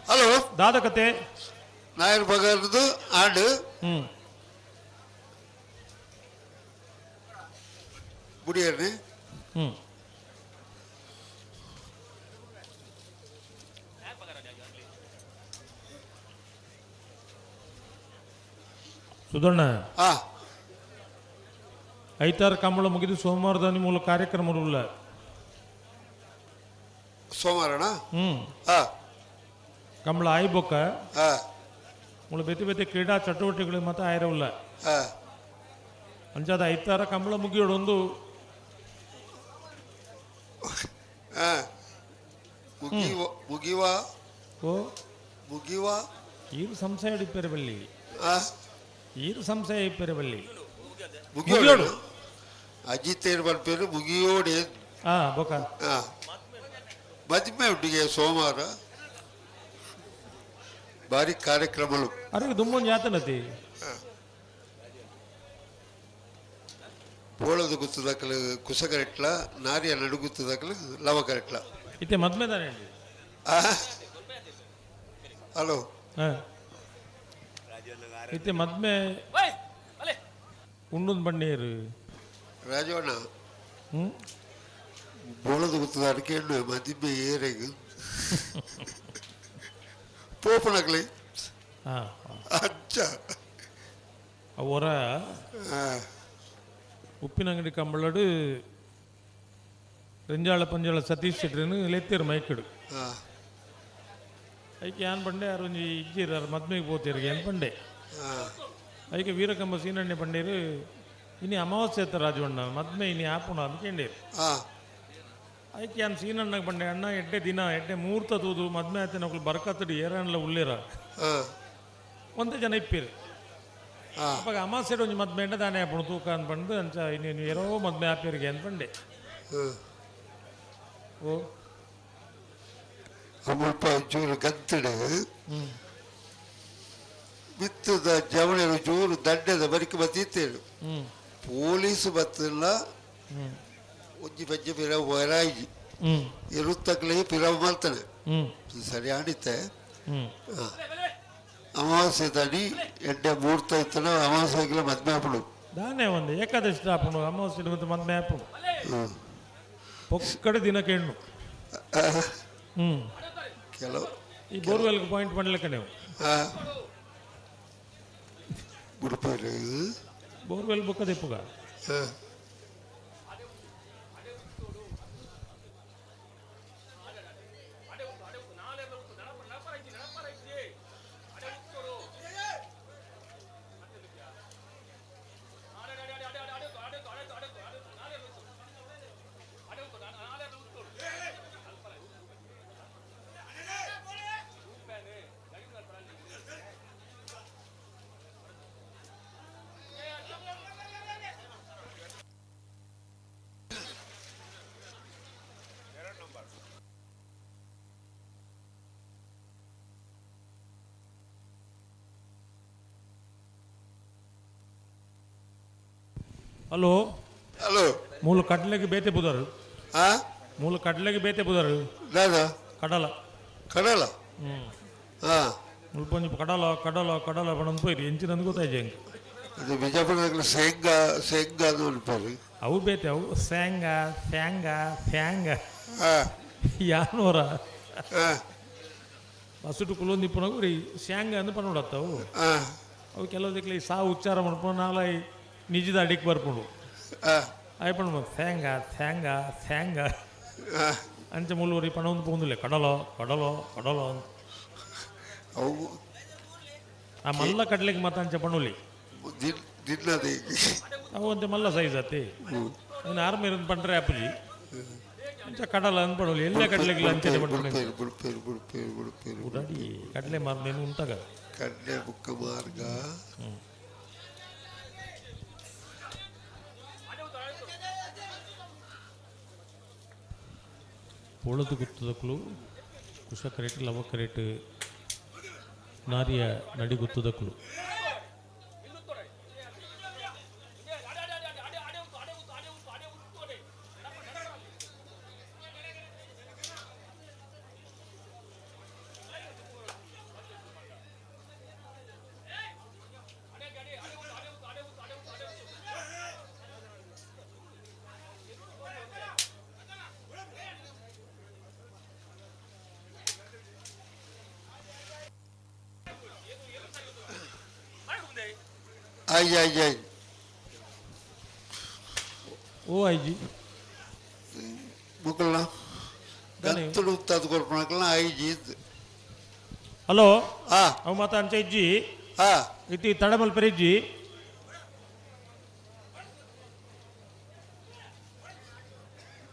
ಹಲೋ, ದಾದ ಕತೆ ನಾಯರ್ ಬಗರ್ದು ಆಂಡ್ ಬುಡಿಯರ್ನಿ. ಸುಧಣ್ಣ, ಐತಾರು ಕಂಬಳ ಮುಗಿದು ಸೋಮವಾರದ ಮೂಲ ಕಾರ್ಯಕ್ರಮ ಉಲ್ಲ. ಸೋಮವಾರಣ? ಕಂಬಳ ಆಯ್ಬೊಕ್ಕ ಮುಳು ಬೇತೆ ಬೇತೆ ಕ್ರೀಡಾ ಚಟುವಟಿಕೆಗಳು ಮಾತ ಆಯಿರವುಲ್ಲ. ಅಂಚಾದ ಐತಾರ ಕಂಬಳ ಮುಗಿಯೋಡು ಒಂದು. ಮುಗಿಯುವ ಮುಗಿಯುವ ಓ ಮುಗಿಯುವ ಈರು ಸಂಶಯ ಇಪ್ಪೆರೆ ಬಳ್ಳಿ, ಈರು ಸಂಶಯ ಇಪ್ಪೆರೆ ಬಳ್ಳಿ. ಮುಗಿಯೋಡು ಅಜಿತ್ ಪೇರು ಮುಗಿಯೋಡೆ. ಬೊಕ ಮದ್ಮೆ ಉಂಡಿಗೆ ಸೋಮವಾರ ಭಾರಿ ಕಾರ್ಯಕ್ರಮಗಳು. ಅರೆ ದುಮ್ಮೊಂದು ಜಾತನತಿ ಬೋಳದ ಗುತ್ತದಕ್ಕಲು ಕುಸಗರೆಟ್ಲ, ನಾರಿಯ ನಡುಗುತ್ತದಕ್ಕಲು ಲವಕರೆಟ್ಲ. ಇತ್ತೆ ಮದ್ಮೆ ತಾನೆ. ಹಲೋ. ಇತ್ತೆ ಮದ್ಮೆ ಉಂಡೊಂದು ಬಣ್ಣೀರು ರಾಜವಣ್ಣ ಬೋಳದ ಗುತ್ತದ ಅಡಿಕೆ ಮದಿಮೆ ಏರೆಗ್ ಪೋಪನಗ್ಲಿ. ಅಚ್ಚ ಅವರ ಉಪ್ಪಿನಂಗಡಿ ಕಂಬಳಡು ರೆಂಜಾಳ ಪಂಜಾಳ ಸತೀಶ್ ಶೆಟ್ರಿನು ಲೆತ್ತೀರು ಮೈಕಿಡು. ಐಕೆ ಏನ್ ಪಂಡೆ ಯಾರು ಒಂಜಿ ಇಜ್ಜಿರ್ ಯಾರು ಮದ್ಮೆಗೆ ಪೋತೀರಿಗೆ ಏನ್ ಪಂಡೆ. ಐಕೆ ವೀರಕಂಬ ಸೀನಣ್ಣೆ ಪಂಡೇರು ಇನಿ ಅಮಾವಾಸ್ಯೆ ಅತ್ತ ರಾಜವಣ್ಣ ಮದ್ಮೆ ಇನಿ ಆಪುಣ ಅಂತ ಕೇಂಡೇರು. ಐಕೆ ಯಾನ್ ಸೀನಣ್ಣಗೆ ಪಂಡೆ ಅಣ್ಣ ಎಡ್ಡೆ ದಿನ ಎಡ್ಡೆ ಮುಹೂರ್ತ ತೂದು ಮದ್ಮೆ ಆಯ್ತು ನಕಲು ಬರ್ಕತ್ತಡಿ ಏರಣ್ಲ ಉಳ್ಳೇರ ಒಂದೇ ಜನ ಇಪ್ಪೀರು. ಅಪ್ಪಾಗ ಅಮಾವಾಸ್ಯೆ ಒಂಜಿ ಮದ್ಮೆ ಎಂಡ ದಾನೆ ಆಪುಣ ತೂಕ ಅಂತ ಪಂಡು ಅಂಚ ಇನ್ನೇನು ಏರೋ ಮದ್ಮೆ ಆಪೇರಿಗೆ ಅಂತ ಪಂಡೆ. ಓ ಮುಲ್ಪ ಚೂರು ಗಂತಡು ಬಿತ್ತದ ಜವಣರು ಚೂರು ದಂಡೆದ ಬರಿಕೆ ಬತ್ತೀತೇಳು ಪೊಲೀಸ್ ಬತ್ತಿಲ್ಲ ಒಂಜಿ ಪಂಜೆ ಪಿರವು ವರಾಯಿ ಇರುತ್ತಕ್ಲೇ ಪಿರವು ಮಾಡ್ತಾನೆ ಸರಿ ಆಡಿತ್ತೆ. ಅಮಾವಾಸ್ಯೆ ತಡಿ ಎಡ್ಡೆ ಮೂರ್ತ ಇತ್ತನ ಅಮಾವಾಸ್ಯೆಗೆಲ್ಲ ಮದ್ಮೆ ಆಪುಡು ದಾನೆ ಒಂದು ಏಕಾದಶಿ ಆಪುಂಡು ಅಮಾವಾಸ್ಯೆ ಮತ್ತು ಮದ್ಮೆ ಆಪುಂಡು ಪೊಕ್ಕಡೆ ದಿನಕ್ಕೆ ಹೆಣ್ಣು. ಕೆಲವು ಈ ಬೋರ್ವೆಲ್ಗೆ ಪಾಯಿಂಟ್ ಮಾಡ್ಲಿಕ್ಕೆ ನೀವು ಬೋರ್ವೆಲ್ ಬುಕ್ಕ ದೆಪ್ಪುಗ. ಹಲೋ ಹಲೋ ಮೂಲ ಕಡ್ಲೆಗೆ ಬೇತೆ ಬುದರು. ಮೂಲ ಕಡ್ಲೆಗೆ ಬೇತೆ ಬುದರು. ಕಡಲ ಕಡಲ ಮುಲ್ಪ ಒಂಜಿ ಕಡಲ ಕಡಲ ಕಡಲ ಪಣಂದು ಪೋಯ್ರಿ ಎಂಚಿನಂದು ಗೊತ್ತಾಯ್ತು ಹೆಂಗೆ. ಅದು ಬಿಜಾಪುರದಾಗ ಶೇಂಗಾ ಶೇಂಗಾ ಅದು ಅನ್ಪಾರು. ಅವು ಬೇತೆ ಅವು ಸ್ಯಾಂಗ ಸ್ಯಾಂಗ ಸ್ಯಾಂಗ ಯಾನೋರ ಬಸ್ಸುಟು ಕುಲೊಂದು ಇಪ್ಪುನಗ ರೀ ಸ್ಯಾಂಗ ಅಂದ್ ಪಣ್ಣುಡತ್ತವು ಅವು ಕೆಲವು ಈ ಸಾ ಉಚ್ಚಾರ ಮಾಡ್ಕೊಂಡು ನಾಳೆ ನಿಜದ ಅಡಿಗೆ ಬರ್ಪುಂಡು ಆಯ್ ಪಣ್ಣು ಸ್ಯಾಂಗ ಸ್ಯಾಂಗ ಸ್ಯಾಂಗ ಅಂಚ ಮುಲ್ಲೂರಿ ಪಣೊಂದು ಪೋಂದಿಲ್ಲ ಕಡಲೋ ಕಡಲೋ ಕಡಲೋ ಅಂತ. ಅವು ಆ ಮಲ್ಲ ಕಡ್ಲೆಗೆ ಮತ್ತೆ ಅಂಚ ಪಣ್ಣುಲಿ ದಿನ್ನದಿ ಅವು ಅಂತೆ ಮಲ್ಲ ಸೈಜ್ ಅತ್ತಿ ಇನ್ನು ಆರ್ಮಿ ಪಂಡ್ರೆ ಅಪ್ಪುಜಿ ಅಂಚ ಕಡಲ ಅಂದ್ ಪಣ್ಣುಲಿ ಎಲ್ಲೇ ಕಡ್ಲೆಗೆ ಅಂಚನೆ ಪಣ್ಣು ಬುಡ್ಪೇರು ಬುಡ್ಪೇರು ಬುಡ್ಪೇರು ಉಡಾಡಿ ಕಡಲೆ ಮಾರ್ನೇನು ಉಂಟಾಗ ಕಡಲೆ ಬುಕ್ಕ ಮಾರ್ಗ. ಪೋಳದು ಗುತ್ತದಕ್ಕಲು ಕುಶಕರೇಟ್ ಲವಕರೇಟ್ ನಾರಿಯ ನಡಿಗುತ್ತದಕ್ಕಲು. I I I O I G ಮುಕ್ಕಲ್ನ ಗಂತಲು ಉತ್ತದ ಕೊರ್ಪಣಕಲ್ನ I G. Hello ಅವು ಮಾತ ಅಂಚ ಇಜ್ಜಿ. ಇತಿ ತಡಮಲ್ ಪೆರಿಜ್ಜಿ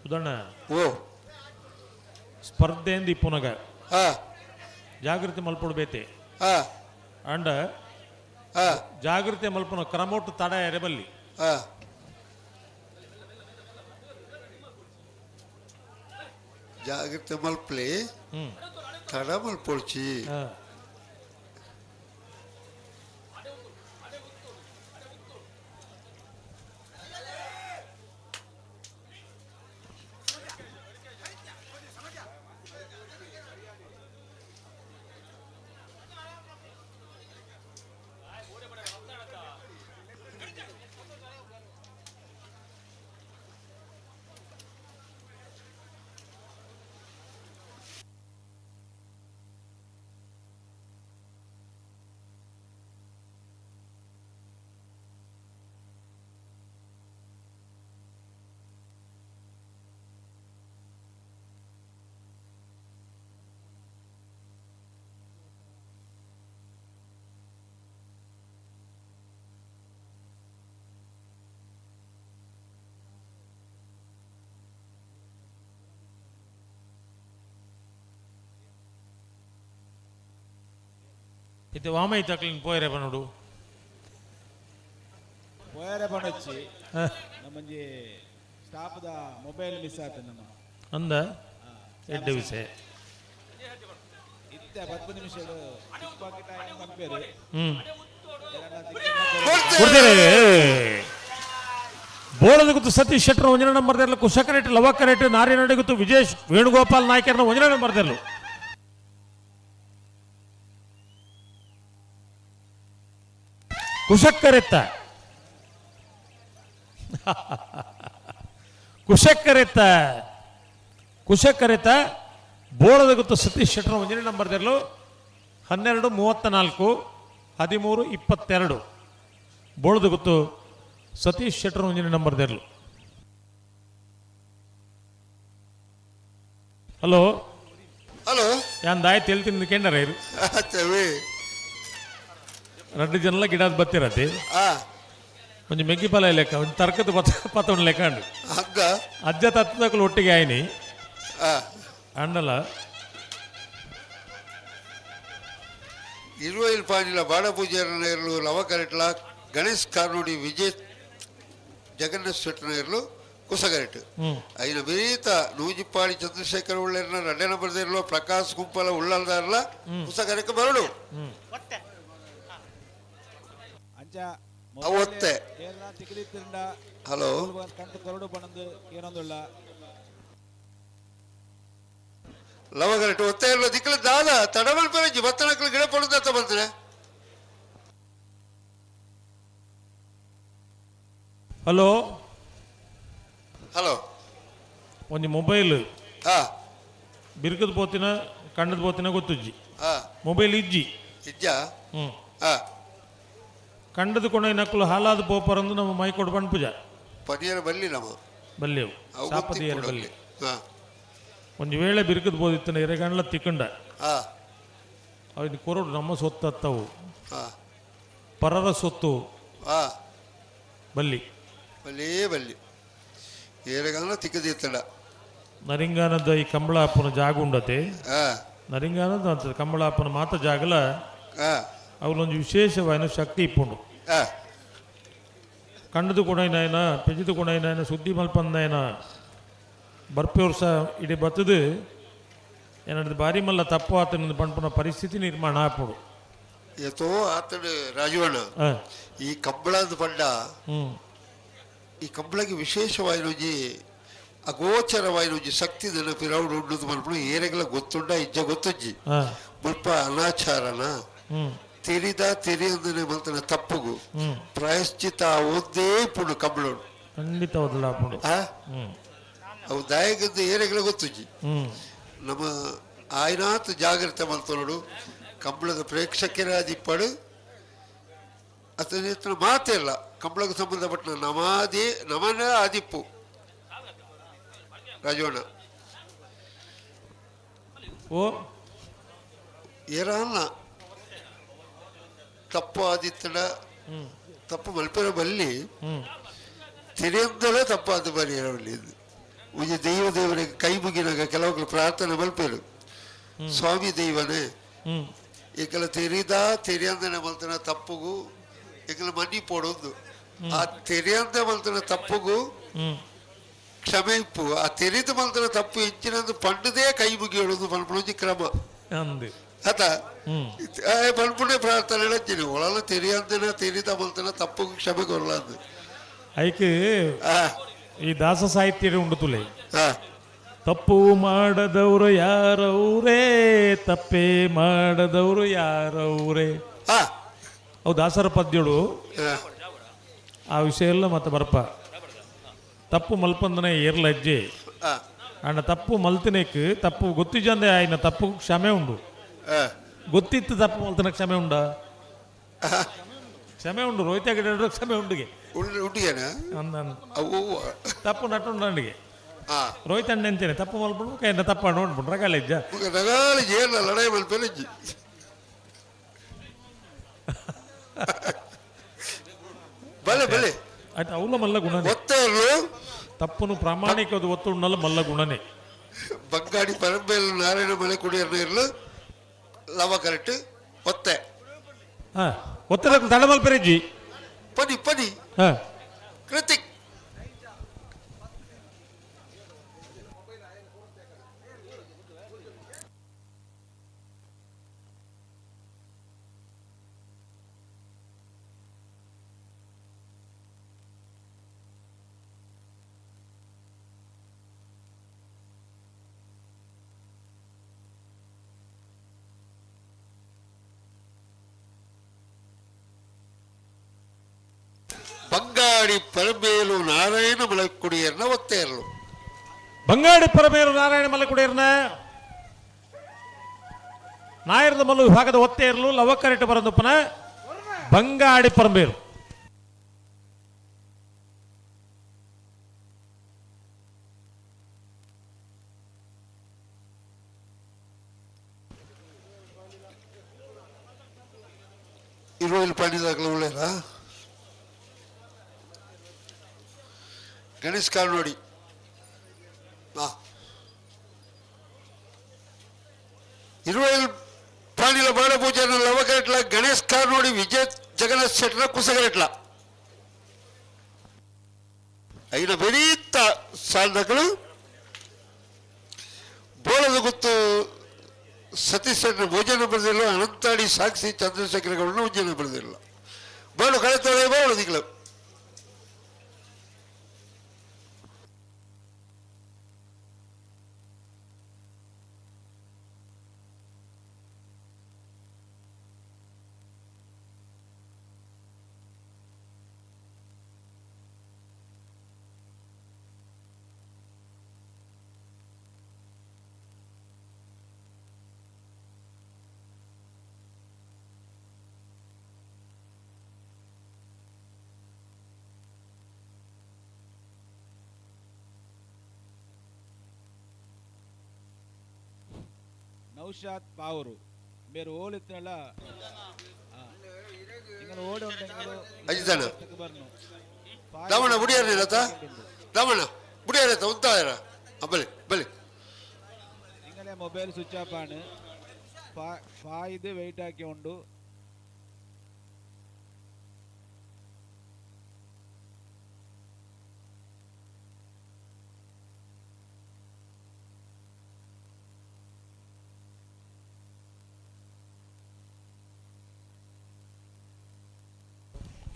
ಉದಾಹರಣೆ ಓ ಸ್ಪರ್ಧೆಯಿಂದ ಇಪ್ಪುನಗ ಜಾಗೃತಿ ಮಲ್ಪೊಡು ಬೇತೆ ಅಂಡ ಜಾಗೃತಿ ಮಲ್ಪುನ ಕ್ರಮೊಟ್ಟು ತಡ ಎರೆಬಲ್ಲಿ ಜಾಗೃತಿ ಮಲ್ಪಲಿ ತಡ ಮಲ್ಪೊಡ್ಚಿ ಇತ್ತೆ ವಾಮೈ ತಕ್ಲಿನ್ ಪೋಯರೆ ಪನೋಡು ಪೋಯರೆ ಪಣೊಚ್ಚಿ ನಮ್ಮಂಜಿ ಸ್ಟಾಪ್ದ ಮೊಬೈಲ್ ಮಿಸ್ ಆತ ನಮ್ಮ ಅಂದ ಎಡ್ಡೆ ವಿಷಯ ಇತ್ತೆ 10 ನಿಮಿಷ ಪಿಕ್ ಪಾಕೆಟ್ ಆಗಿ ಪನ್ಪೇರು ಕೊಡ್ತೇನೆ ಬೋಳದ ಗೊತ್ತು ಸತೀಶ್ ಶೆಟ್ಟರ್ ಒಂಜನೇ ನಂಬರ್ ದೇರ್ಲು ಕುಶಕರೇಟ್ ಲವಕರೇಟ್ ನಾರಿನಡೆ ಗೊತ್ತು ವಿಜೇಶ್ ವೇಣುಗೋಪಾಲ್ ನಾಯ್ಕರ್ನ ಒಂಜನೇ ನಂಬರ್ ದೇರ್ಲು ಕುಶಕ್ಕರೆತ್ತ ಕುಶಕ್ಕರೆತ್ತ ಕುಶಕ್ಕರೆತ್ತ ಬೋಳದ ಗೊತ್ತು ಸತೀಶ್ ಶೆಟ್ಟರ್ ಒಂಜನೇ ನಂಬರ್ ದೇರ್ಲು 12:34 13:22 ಬೋಳದ ಗೊತ್ತು ಸತೀಶ್ ಶೆಟ್ಟರ್ ಒಂಜನೇ ನಂಬರ್ ದೇರ್ಲು. ಹಲೋ ಹಲೋ ಯಾನ್ ದಾಯ್ ತೆಲ್ತಿಂದ ಕೆಂಡರ ಇರು ರಡ್ಡು ಜನಲ ಗಿಡದ ಬತ್ತಿರತಿ ಒಂಜಿ ಮೆಗ್ಗಿ ಪಲ ಲೆಕ್ಕ ಒಂಜಿ ತರ್ಕದ ಪತ್ತ ಪತ್ತೊಂದು ಲೆಕ್ಕ ಅಂಡು ಅಜ್ಜ ತತ್ತದಕ್ಕಲು ಒಟ್ಟಿಗೆ ಆಯ್ನಿ ಅಂಡಲ ಇರುವೈಲ್ ಪಾಣಿಲ ಬಾಡಪೂಜಾರನೇರ್ಲು ಲವಕರೆಟ್ಲ ಗಣೇಶ್ ಕಾರ್ನೋಡಿ ವಿಜಯ್ ಜಗನ್ನಾಥ್ ಶೆಟ್ಟನೇರ್ಲು ಕುಸಗರೆಟ್ అయిన ವಿರೀತ ನೂಜಿಪ್ಪಾಡಿ ಚಂದ್ರಶೇಖರ್ ಉಳ್ಳೇರ್ನ ರಡ್ಡೆ ನಂಬರ್ದೇರ್ಲು ಪ್ರಕಾಶ್ ಗುಂಪಲ ಉಳ್ಳಲ್ದಾರ್ಲ ಕುಸಗರೆಕ್ ಬರಡು ಅಂಚ ಅವು ಒತ್ತೆ ತಿಕ್ಕಿದಿತ್ತಿರಂಡ ಹಲೋ ಕಂತು ಕೊರಡು ಪಣಂದು ಏನೊಂದುಳ್ಳ ಲವಗರೆಟ್ ಒತ್ತೆ ಇಲ್ಲ ದಿಕ್ಕಲ ದಾದ ತಡಮಲ್ ಪೆರಜಿ ಬತ್ತನಕ್ಲು ಗಿಡ ಪಡುದತ್ತ ಬಂದ್ರೆ ಹಲೋ ಹಲೋ ಒಂಜಿ ಮೊಬೈಲ್ ಬಿರ್ಕದ ಪೋತಿನ ಕಣ್ಣದ ಪೋತಿನ ಗೊತ್ತುಜ್ಜಿ ಮೊಬೈಲ್ ಇಜ್ಜಿ ಇಜ್ಜಾ ಕಂಡದ ಕೊಣ ನಕ್ಕಲು ಹಾಲಾದ ಪೋಪರಂದು ನಮ್ಮ ಮೈಕೊಡು ಪಣ್ಪುಜ ಪನಿಯರ ಬಲ್ಲಿ ನಮ್ಮ ಬಲ್ಲೆವು ಅವು ಸಾಪದಿಯರ ಗೊತ್ತಿಪ್ಪುಡು ಬಲ್ಲಿ ಒಂಜಿ ವೇಳೆ ಬಿರ್ಕದ ಬೋದಿತ್ತನ ಎರೆಗಂಡ್ಲ ತಿಕ್ಕಂಡ ಅವಿನ ಕೊರಡು ನಮ್ಮ ಸೊತ್ತತ್ತವು ಪರರ ಸೊತ್ತು ಬಲ್ಲಿ ಬಲ್ಲೇ ಬಲ್ಲಿ ಏರೆಗಂಡ ತಿಕ್ಕದಿತ್ತಡ ನರಿಂಗಾನದ ಈ ಕಂಬಳಾಪನ ಜಾಗ ಉಂಡತೆ ನರಿಂಗಾನದ ಅಂತ ಕಂಬಳಾಪನ ಮಾತ ಜಾಗಲ ಅವಳೊಂದು ವಿಶೇಷವಾದ ಶಕ್ತಿ ಇಪ್ಪುಂಡು ಕಂಡದು ಕೊಡೈನಾಯನ ಪೆಜಿದು ಕೊಡೈನಾಯನ ಸುದ್ದಿ ಮಲ್ಪಂದಾಯನ ಬರ್ಪೆ ವರ್ಷ ಇಡೀ ಬತ್ತದು ಏನದು ಬಾರಿ ಮಲ್ಲ ತಪ್ಪು ಆತನ ಪನ್ಪುನ ಪರಿಸ್ಥಿತಿ ನಿರ್ಮಾಣ ಆಪುಡು ಏತೋ ಆತಡು ರಾಜವಣ್ಣ ಈ ಕಂಬಳದ ಪಂಡ ಈ ಕಂಬಳಗೆ ವಿಶೇಷವಾಯಿನ ಒಂಜಿ ಅಗೋಚರವಾಯಿನ ಒಂಜಿ ಶಕ್ತಿ ಪಿರವುಡು ಉಂಡುದು ಮಲ್ಪುನು ಏರೆಗ್ಲ ಗೊತ್ತುಂಡ ಇಜ್ಜ ಗೊತ್ತುಜ್ಜಿ ಮುಲ್ಪ ಅನಾಚಾರನ ತೆರಿದ ತೆರಿಯಂದನೆ ಮಲ್ತನ ತಪ್ಪುಗು ಪ್ರಾಯಶ್ಚಿತ ಓದ್ದೇ ಪುಂಡು ಕಂಬಳೋಡು ಖಂಡಿತ ಬದಲಾಪುಂಡು ಅವು ದಾಯಕದ್ದು ಏರೆಗ್ಲ ಗೊತ್ತುಜ್ಜಿ ನಮ್ಮ ಆಯ್ನಾತ್ ಜಾಗ್ರತೆ ಮಲ್ತೊನಡು ಕಂಬಳದ ಪ್ರೇಕ್ಷಕರಾದಿಪ್ಪಡು ಅತನ ಮಾತೇ ಇಲ್ಲ ಕಂಬಳಕ್ಕೆ ಸಂಬಂಧಪಟ್ಟ ನಮಾದಿ ನಮನ ಆದಿಪ್ಪು ರಾಜವಣ್ಣ ಓ ಏರಲ್ಲ ತಪ್ಪು ಆದಿತ್ತಡ ತಪ್ಪು ಮಲ್ಪೆರ ಬಲ್ಲಿ ತೆರೆಯಂದಲೇ ತಪ್ಪಾದ ಬರಿ ಒಂಜಿ ದೈವ ದೇವರಿಗೆ ಕೈ ಮುಗಿನಾಗ ಕೆಲವು ಪ್ರಾರ್ಥನೆ ಮಲ್ಪೇರು ಸ್ವಾಮಿ ದೈವನೇ ಏಕೆಲ್ಲ ತೆರಿದ ತೆರೆಯಂದನೆ ಮಲ್ತನ ತಪ್ಪುಗು ಏಕೆಲ್ಲ ಮನಿ ಪೋಡೊಂದು ಆ ತೆರೆಯಂದ ಮಲ್ತನ ತಪ್ಪುಗು ಕ್ಷಮೆ ಇಪ್ಪು ಆ ತೆರೆದು ಮಲ್ತನ ತಪ್ಪು ಹೆಚ್ಚಿನಂದು ಪಂಡದೇ ಕೈ ಮುಗಿಯೋದು ಪನ್ಪುಣೊಂಜಿ ಕ್ರಮ ಅತ ಪನ್ಪುಣೆ ಪ್ರಾರ್ಥನೆ ಹಚ್ಚಿನಿ ಒಳಲ ತೆರೆಯಂದನ ತೆರಿದ ಮಲ್ತನ ತಪ್ಪುಗು ಕ್ಷಮೆ ಕೊರಲಾಂದು ಐಕ್ ಈ ದಾಸ ಸಾಹಿತ್ಯ ಉಂಡು ತುಲೆ ತಪ್ಪು ಮಾಡದವರು ಯಾರವ್ರೇ ತಪ್ಪೇ ಮಾಡದವರು ಯಾರವ್ರೇ ಅವು ದಾಸರ ಪದ್ಯಗಳು ಆ ವಿಷಯ ಎಲ್ಲ ಮತ್ತೆ ಬರ್ಪ ತಪ್ಪು ಮಲ್ಪಂದನೆ ಏರ್ಲ ಅಜ್ಜೆ ಅಣ್ಣ ತಪ್ಪು ಮಲ್ತಿನೇಕ್ ತಪ್ಪು ಗೊತ್ತಿಜಂದೆ ಆಯ್ನ ತಪ್ಪು ಕ್ಷಮೆ ಉಂಡು ಗೊತ್ತಿತ್ತು ತಪ್ಪು ಮಲ್ತನ ಕ್ಷಮೆ ಉಂಡ ಕ್ಷಮೆ ಉಂಡು ರೋಹಿತ ಗಿಡ ಕ್ಷಮೆ ಉಂಡುಗೆ ತಪ್ಪು ನಟುಂಡಿಗೆ ರೋಹಿತ್ ಅಣ್ಣ ಅಂತೇನೆ ತಪ್ಪು ಮಲ್ಪುಂಡು ಕೈನ ತಪ್ಪು ನೋಡ್ಬಿಟ್ಟು ರಗಾಲಿಜ್ಜ ರಗಾಲಿಜ್ ಲಡಾಯಿ ಮಲ್ಪೆಲಿಜ್ಜಿ ಬಲೆ ಬಲೆ ಆಯ್ತು ಅವಲ ಮಲ್ಲ ಗುಣನೇ ತಪ್ಪುನು ಪ್ರಾಮಾಣಿಕದ ಒತ್ತು ಉಣ್ಣಲ್ಲ ಮಲ್ಲ ಗುಣನೇ ಬಂಗಾಡಿ ಪರಂಬೇಲು ನಾರಾಯಣ ಮನೆ ಕುಡಿಯರ್ನ ಇರಲು ಲವ ಕರೆಕ್ಟ್ ಒತ್ತೆ ಹಾ ಒತ್ತೆ ತಡಮಲ್ ಪೆರೆಜ್ಜಿ ಪನಿ ಪನಿ ಹಾ ಕೃತಿಕ್ ಬಂಗಾಡಿ ಪರಮೇಲು ನಾರಾಯಣ ಮಲಕುಡಿಯರ್ನ ಒತ್ತೆಯರ್ಲು ಬಂಗಾಡಿ ಪರಮೇಲು ನಾರಾಯಣ ಮಲಕುಡಿಯರ್ನ ನಾಯರದ ಮಲ್ಲು ವಿಭಾಗದ ಒತ್ತೆಯರ್ಲು ಲವಕರೆಟ್ ಬರಂದುಪ್ಪನ ಬಂಗಾಡಿ ಪರಮೇಲು ಇರುವಲ್ಲಿ ಪಾಣಿದಾಗಲ ಒಳ್ಳೇದಾ ಗಣೇಶ್ ಕಾರ್ನೋಡಿ ಇರುವೈಲ್ ಪ್ರಾಣಿల ಬಾಡಪೂಜೆ ಲವಕರೆಟ್ಲ ಗಣೇಶ್ ಕಾರ್ನೋಡಿ ವಿಜಯ್ ಜಗನ್ನಾಥ್ ಶೆಟ್ಟರ ಕುಸಗರೆಟ್ಲ ಐನ ಬೆರೀತ ಸಾಧಕರು ಬೋಳದ ಗುತ್ತು ಸತೀಶ್ ಶೆಟ್ಟರ ಭೋಜನ ಬರೆದಿಲ್ಲ ಅನಂತಾಡಿ ಸಾಕ್ಷಿ ಚಂದ್ರಶೇಖರ ಗೌಡನ ಉಜ್ಜನ ಬರೆದಿಲ್ಲ ಬೋಳು ಕಳೆತೋಳೆ ಬೋಳು ದಿಗ್ಲ ನೌಶಾದ್ ಪಾವರು ಬೇರೆ ಓಲಿತ್ತಲ್ಲ ಓಡಿ ಅಜಿತಣ್ಣ ದಮಣ ಬುಡಿಯಾರ ದಮಣ ಬುಡಿಯಾರ ಉಂತಾಯರ ಬಲೆ ಬಲೆ ನಿಂಗಲೇ ಮೊಬೈಲ್ ಸ್ವಿಚ್ ಆಫ್ ಆನ್ ಫಾಯ್ದು ವೆಯ್ಟ್ ಹಾಕಿ ಉಂಡು.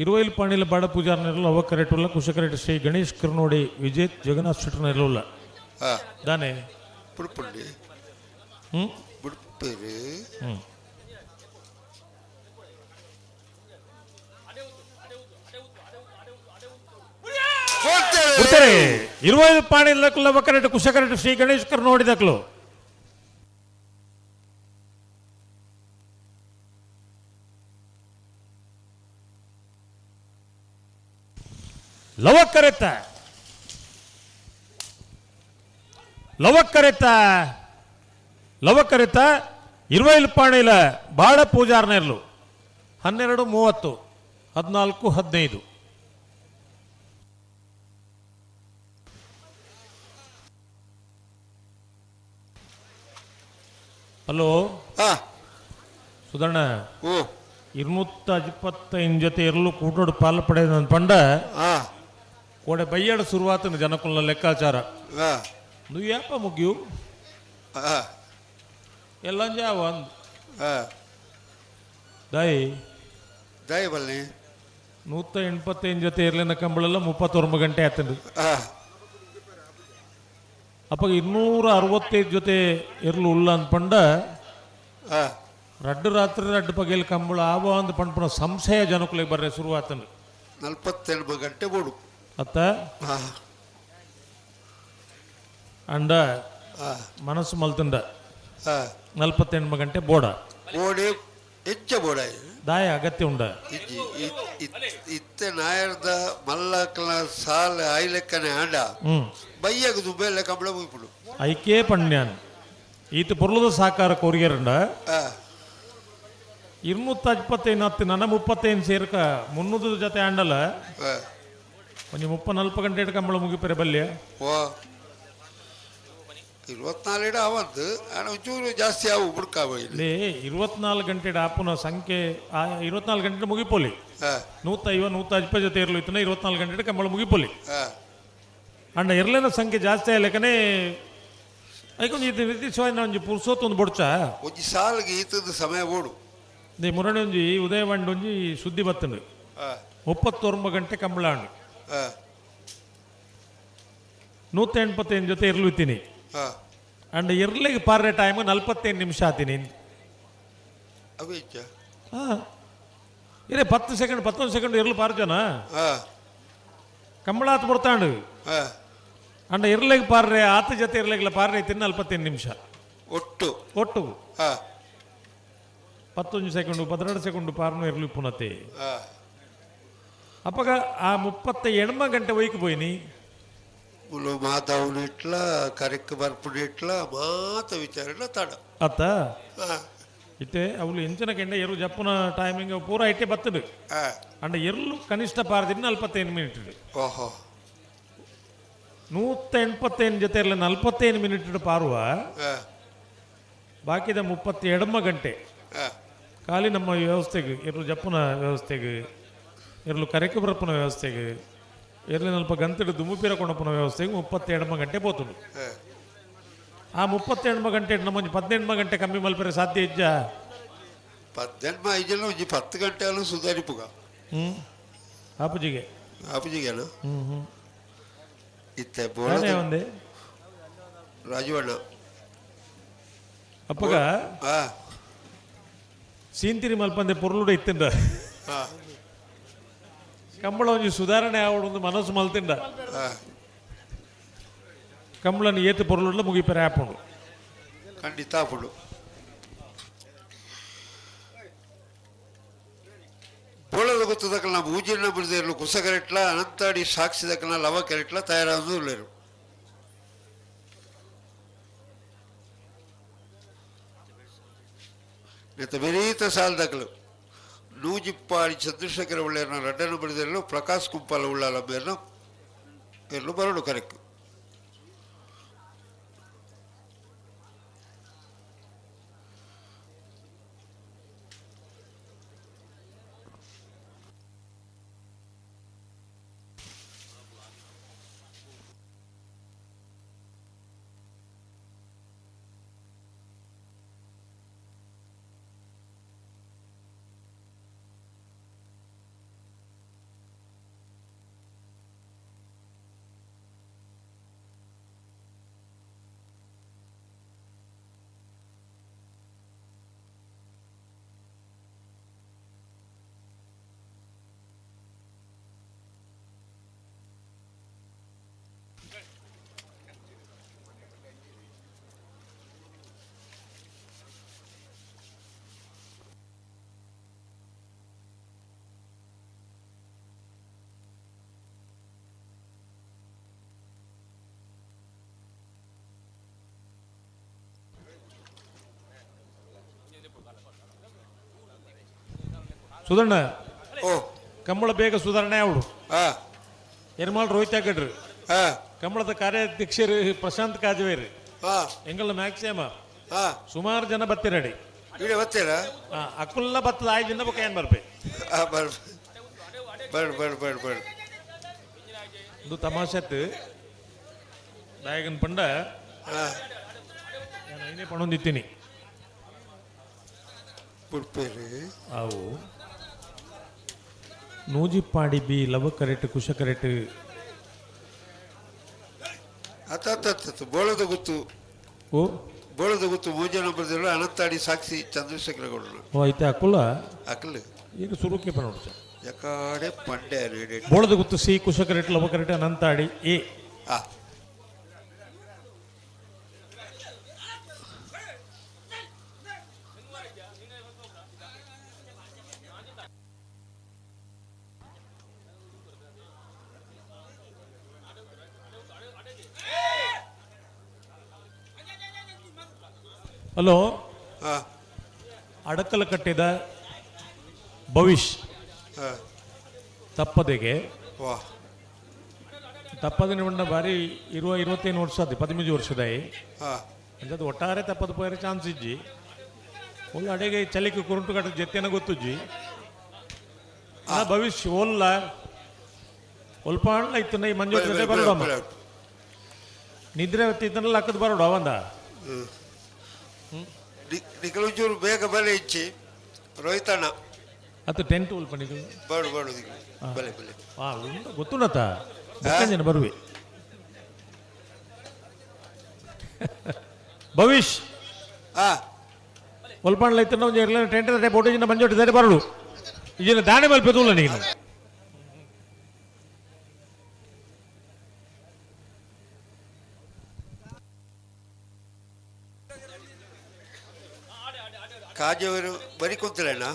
ಇರುವೈಲ್ ಪಾಣಿಲ ಬಾಡ ಪೂಜಾರ್ನೆರಲು ಅವಕರೆಟುಲ್ಲ ಕುಶಕರೆಟ್ ಶ್ರೀ ಗಣೇಶ್ ಕರ್ನೋಡಿ ವಿಜಯ್ ಜಗನ್ನಾಥ್ ಶೆಟ್ಟರ್ನೆರಲುಲ್ಲ ದಾನೆ ಬುಡ್ಪುಂಡಿ ಬುಡ್ಪೇರು ಬಿಡ್ತಾರೆ ಇರುವೈಲ್ ಪಾಣಿಲ ಅವಕರೆಟ್ ಕುಶಕರೆಟ್ ಶ್ರೀ ಗಣೇಶ್ ಕರ್ನೋಡಿ ದಕ್ಲು ಲವಕ್ಕರೆತ್ತ ಲವಕ್ಕರೆತ್ತ ಲವಕ್ಕರೆತ್ತ ಇರುವೈಲ್ ಪಾಣಿಲ ಬಾಡ ಪೂಜಾರ್ನೆರ್ಲು 12:30, 14:15. ಹಲೋ ಸುಧರ್ಣ, 225 ಜೊತೆ ಎರಲು ಕೂಟೋಡು ಪಾಲು ಪಡೆದ ಪಂಡ ಕೋಡೆ ಬಯ್ಯಾಡ ಶುರುವಾತನ ಜನಕುಲ ಲೆಕ್ಕಾಚಾರ. ನುಯ್ಯಪ್ಪ ಮುಗಿಯು ಎಲ್ಲ ಜಾವ ಅಂದ್ ದೈ ದಯ ಬಲ್ಲೆ 185 ಜೊತೆ ಇರ್ಲಿನ ಕಂಬಳೆಲ್ಲ 39 ಗಂಟೆ ಆತಂದು. ಅಪ್ಪ 265 ಜೊತೆ ಇರ್ಲು ಉಲ್ಲ ಅಂದ್ ಪಂಡ ರಡ್ಡು ರಾತ್ರಿ ರಡ್ಡು ಪಗೆಲ್ ಕಂಬಳ ಆವ ಅಂದ್ ಪಂಡ್ಪುನ ಸಂಶಯ ಜನಕುಲಿಗೆ ಬರ್ರೆ ಶುರುವಾತಂದು. 48 ಗಂಟೆ ಬೋಡು ಅತ್ತ ಅಂಡ ಮನಸ್ಸು ಮಲ್ತಂಡ 48 ಗಂಟೆ ಬೋಡ ಬೋಡೆ ಹೆಚ್ಚ ಬೋಡ ದಾಯ ಅಗತ್ಯ ಉಂಡ ಇತ್ತೆ ನಾಯರ್ದ ಮಲ್ಲಕಲ ಸಾಲ ಆಯ್ಲೆಕ್ಕನೆ ಆಂಡ ಬಯ್ಯಗ ದುಬ್ಬೆಲ್ಲ ಕಂಬಳ ಮುಗಿಪುಡು ಐಕೇ ಪಣ್ಯಾನ್ ಈತ ಪೊರ್ಲದ ಸಾಕಾರ ಕೊರಿಯರಂಡ 225 ಹತ್ತು ನನ್ನ 35 ಸೇರ್ಕ 300 ಜೊತೆ ಆಂಡಲ ಒಂಜಿ 34 ಗಂಟೆ ಕಂಬಳ ಮುಗಿಪರೆ ಬಲ್ಯ. ಓ 24 ಆವದ್ದು ಒಂಚೂರು ಜಾಸ್ತಿ ಆವು ಬುಡ್ಕಾವ. ಲೇ 24 ಗಂಟೆ ಆಪುನ ಸಂಖ್ಯೆ 24 ಗಂಟೆ ಮುಗಿಪೋಲಿ. 150 150 ಜೊತೆ ಇರಲು ಇತ್ತನ 24 ಗಂಟೆ ಕಂಬಳ ಮುಗಿಪೋಲಿ. ಅಂಡ ಇರ್ಲೇನ ಸಂಖ್ಯೆ ಜಾಸ್ತಿ ಆಯ್ಲೆಕನೆ ಐಕೊಂದು ಇದು ನಿರ್ದಿಷ್ಟವಾಗಿ ಒಂಜಿ ಪುರ್ಸೋತ್ ಒಂದು ಬೊಡ್ಚ ಒಂಜಿ ಸಾಲ್ಗೆ ಈತದ ಸಮಯ ಬೋಡು. ದೇ ಮುರಣಿ ಒಂಜಿ ಉದಯವಾಣಿ ಒಂಜಿ ಸುದ್ದಿ ಬತ್ತಂಡು 39 ಗಂಟೆ ಕಂಬಳ ಅಂಡು 185 ಜೊತೆ ಇರ್ಲು ಇತ್ತೀನಿ. ಅಂಡ್ ಇರ್ಲಿಗೆ ಪಾರ್ರೆ ಟೈಮ್ 45 ನಿಮಿಷ ಆತೀನಿ. ಇರೇ 10 ಸೆಕೆಂಡ್ 11 ಸೆಕೆಂಡ್ ಇರ್ಲು ಪಾರ್ಜನ ಕಂಬಳ ಆತ ಬರ್ತಾಂಡು. ಅಂಡ ಇರ್ಲಿಗೆ ಪಾರ್ರೆ ಆತ ಜೊತೆ ಇರ್ಲಿಗಿಲ್ಲ ಪಾರ್ರೆ ಐತೀನಿ 45 ನಿಮಿಷ ಒಟ್ಟು ಒಟ್ಟು 11 ಸೆಕೆಂಡು 12 ಸೆಕೆಂಡು ಪಾರ್ನು ಇರ್ಲು ಪುನತೆ. ಅಪ್ಪಗ ಆ 38 ಗಂಟೆ ಒಯ್ಕ್ ಪೋಯಿನಿ. ಮುಲು ಮಾತಾವುನಿಟ್ಲ ಕರೆಕ್ ಬರ್ಪುನಿಟ್ಲ ಮಾತ ವಿಚಾರಣ ತಡ ಅತ್ತ ಇತ್ತೆ ಅವಳು ಎಂಚಿನ ಕೆಂಡ ಎರು ಜಪ್ಪುನ ಟೈಮಿಂಗ್ ಪೂರ ಇಟ್ಟೆ ಬತ್ತದು. ಅಂಡ ಎರ್ಲು ಕನಿಷ್ಠ ಪಾರದಿನ 45 ಮಿನಿಟ್. ಓಹೋ 185 ಜೊತೆ ಇರಲಿ 45 ಮಿನಿಟ್ ಪಾರುವ ಬಾಕಿದ 38 ಗಂಟೆ ಖಾಲಿ ನಮ್ಮ ವ್ಯವಸ್ಥೆಗೆ ಎರ್ಲು ಜಪ್ಪುನ ವ್ಯವಸ್ಥೆಗೆ ಎರ್ಲು ಕರೆಕ್ ಬರ್ಪುನ ವ್ಯವಸ್ಥೆಗೆ ಎರ್ಲಿ ನಲ್ಪ ಗಂತಡು ದುಮ್ಮುಪೀರ ಕೊಣಪುನ ವ್ಯವಸ್ಥೆಗೆ 38 ಗಂಟೆ ಪೋತುಂಡು. ಆ 38 ಗಂಟೆ ನಮ್ಮ 18 ಗಂಟೆ ಕಮ್ಮಿ ಮಲ್ಪರೆ ಸಾಧ್ಯ ಇಜ್ಜ 18 ಐಜಲ್ಲ ಒಂಜಿ 10 ಗಂಟೆ ಅಲ್ಲ ಸುಧಾರಿಪುಗ. ಆಪುಜಿಗೆ ಆಪುಜಿಗೆ ಅಲ್ಲ ಇತ್ತೆ ಒಂದೇ ರಾಜುವಣ್ಣ ಅಪ್ಪಗ ಸೀಂತಿರಿ ಮಲ್ಪಂದೆ ಪೊರ್ಲುಡ ಇತ್ತಿಂದ ಕಂಬಳ ಒಂಜಿ ಸುಧಾರಣೆ ಆವಡು ಮನಸ್ಸು ಮಲ್ತಿಂಡ ಕಂಬಳನ ಏತು ಪೊರ್ಲುಡ್ಲ ಮುಗಿಪೆರೆ ಆಪುಂಡು. ಖಂಡಿತ ಆಪುಂಡು. ಬೋಳದ ಗೊತ್ತದಕ್ಕಲ್ಲ ಊಜಿನ ಬಿಡದೇರ್ಲು ಕುಸಗರೆಟ್ಲ ಅನಂತಾಡಿ ಸಾಕ್ಷಿದಕ್ಕನ ಲವ ಕೆರೆಟ್ಲ ತಯಾರಾದ ಉಳ್ಳೇರು. ನೆತ್ತ ವಿಪರೀತ ಸಾಲದಕ್ಕಲು ನೂಜಿಪ್ಪಾಡಿ ಚಂದ್ರಶೇಖರ ಉಳ್ಳೇರ್ನ ರಡ್ಡನ್ನು ಬಿಡದೇರ್ಲು ಪ್ರಕಾಶ್ ಕುಂಪಾಲ ಉಳ್ಳಾಲ ಮೇರ್ನ ಎರ್ಲು ಬರಡು ಕರೆಕ್ಟ್. ಸುಧಣ್ಣ, ಕಂಬಳ ಬೇಗ ಸುಧಾರಣೆ ಅವಳು. ಎರ್ಮಾಳ್ ರೋಹಿತ್ ಆಗಡ್ರಿ, ಕಂಬಳದ ಕಾರ್ಯಾಧ್ಯಕ್ಷರು ಪ್ರಶಾಂತ್ ಕಾಜವೇರಿ, ಎಂಗಲ್ ಮ್ಯಾಕ್ಸಿಮಮ್ ಸುಮಾರು ಜನ ಬತ್ತಿರಡಿ. ಇಡೀ ಬತ್ತೀರಾ? ಅಕ್ಕುಲ್ಲ ಬತ್ತದ ಆಯ್ ಜಿನ್ನ ಬೊಕ ಏನ್ ಬರ್ಪೆ. ಬರ್ ಬರ್ ಬರ್ ಬರ್ ಬರ್ ಇದು ತಮಾಷೆತ್ ನಾಯಕನ್ ಪಂಡ ನಾನು ಐನೇ ಪಣೊಂದಿತ್ತೀನಿ. ಪುಡ್ಪೇರಿ ಅವು ನೂಜಿಪ್ಪಾಡಿ ಬಿ ಲವ ಕರೆಟ್ ಕುಶ ಕರೆಟ್. ಅತ್ತ ಬೋಳದ ಗುತ್ತು. ಓ ಬೋಳದ ಗುತ್ತು ಮೂಜನ ಬರ್ದಿಲ್ಲ. ಅನಂತಾಡಿ ಸಾಕ್ಷಿ ಚಂದ್ರಶೇಖರ ಗೌಡರು. ಓ ಐತೆ ಅಕ್ಕುಲ್ಲ. ಅಕ್ಕಲು ಈಗ ಸುರುಕೆ ಪಣೋಡು. ಯಕಾಡೆ ಪಂಡೆ. ಬೋಳದ ಗುತ್ತು ಸಿ ಕುಶ ಕರೆಟ್ ಲವ ಕರೆಟ್ ಅನಂತಾಡಿ ಎ. ಹಲೋ, ಅಡಕಲ ಕಟ್ಟಿದ ಭವಿಷ್ ತಪ್ಪದೆಗೆ ತಪ್ಪದೆ ನಿಂಡ ಬಾರಿ ಇರುವ 25 ವರ್ಷ ಅದು 13 ವರ್ಷದ ಅಂಜದು ಒಟ್ಟಾರೆ ತಪ್ಪದ ಪೋಯರೆ ಚಾನ್ಸ್ ಇಜ್ಜಿ. ಒಳ್ಳೆ ಅಡೆಗೆ ಚಲಿಕೆ ಕುರುಂಟು ಕಟ್ಟ ಜೊತೆನ ಗೊತ್ತುಜ್ಜಿ. ಆ ಭವಿಷ್ಯ ಒಲ್ಲ ಒಲ್ಪ ಹಣ್ಣ ಇತ್ತು ಈ ಮಂಜು ಜೊತೆ ಬರೋಡಮ್ಮ ನಿದ್ರೆ ಇತ್ತನಲ್ಲ ಅಕ್ಕದ ಬರೋಡು ಅವಂದ. ನಿಖಲೊಂಚೂರು ಬೇಗ ಬಲೆ ಇಚ್ಚಿ ರೋಹಿತಣ್ಣ. ಅದು ಟೆಂಟ್ ಉಲ್ಪ ನಿಖಲ್. ಬೇಡ ಬೇಡ ಬಲೆ ಬಲೆ. ಉಂಟು ಗೊತ್ತುಂಡತ ಜನ ಬರುವೆ. ಭವಿಷ್ ಒಲ್ಪಾಣ್ಲ ಇತ್ತು ಒಂಜಿ ಎರ್ಲೆನ ಟೆಂಟ್ ದೆ ಬೋಟು ಜಿನ ಮಂಜೋಟಿ ದರೆ ಬರಡು ಇಜಿನ ದಾಣೆ ಮಲ್ಪೆ ತೂಲ ನೀನು. ಕಾಜವರು ಬರಿ ಕುಂತಲೇನ?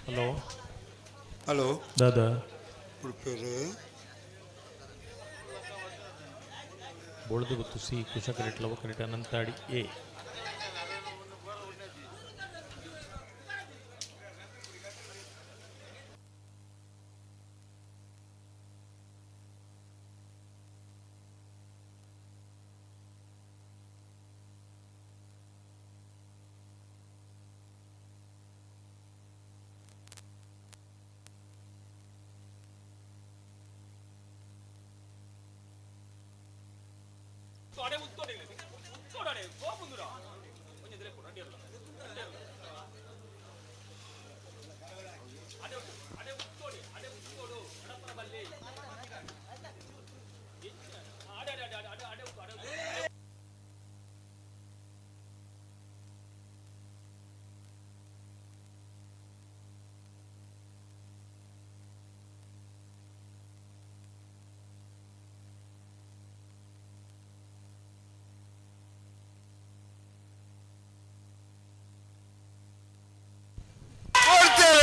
ಹಲೋ ಹಲೋ ದಾದಾ. ಉಡುಪಿಯವರು. ಬೋಳದ ಗೊತ್ತು ಸಿ ಕುಶ ಕರೆಟ್ ಲವ ಕರೆಟ್ ಅನಂತಾಡಿ ಎ.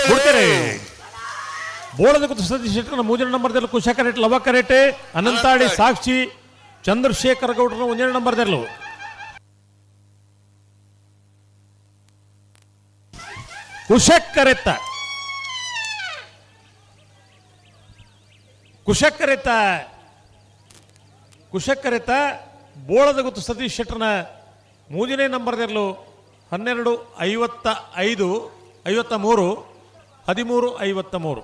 ಬಿಡ್ತಾರೆ. ಬೋಳದ ಕುತ್ತು ಸತೀಶ್ ಶೆಟ್ಟರ್ನ ಮೂಜನ ನಂಬರ್ದಲ್ಲಿ ಕುಶ ಕರೆಟ್ ಲವ ಕರೆಟೆ ಅನಂತಾಡಿ ಸಾಕ್ಷಿ ಚಂದ್ರಶೇಖರ ಗೌಡರನ ಒಂದನೇ ನಂಬರ್ದಲ್ಲೂ. ಕುಶಕ್ಕರೆತ್ತ ಕುಶಕ್ಕರೆತ್ತ ಕುಶಕ್ಕರೆತ್ತ ಬೋಳದ ಗುತ್ತು ಸತೀಶ್ ಶೆಟ್ಟರ್ನ ಮೂರನೇ ನಂಬರ್ದಲ್ಲೂ 12:55 53 13:53.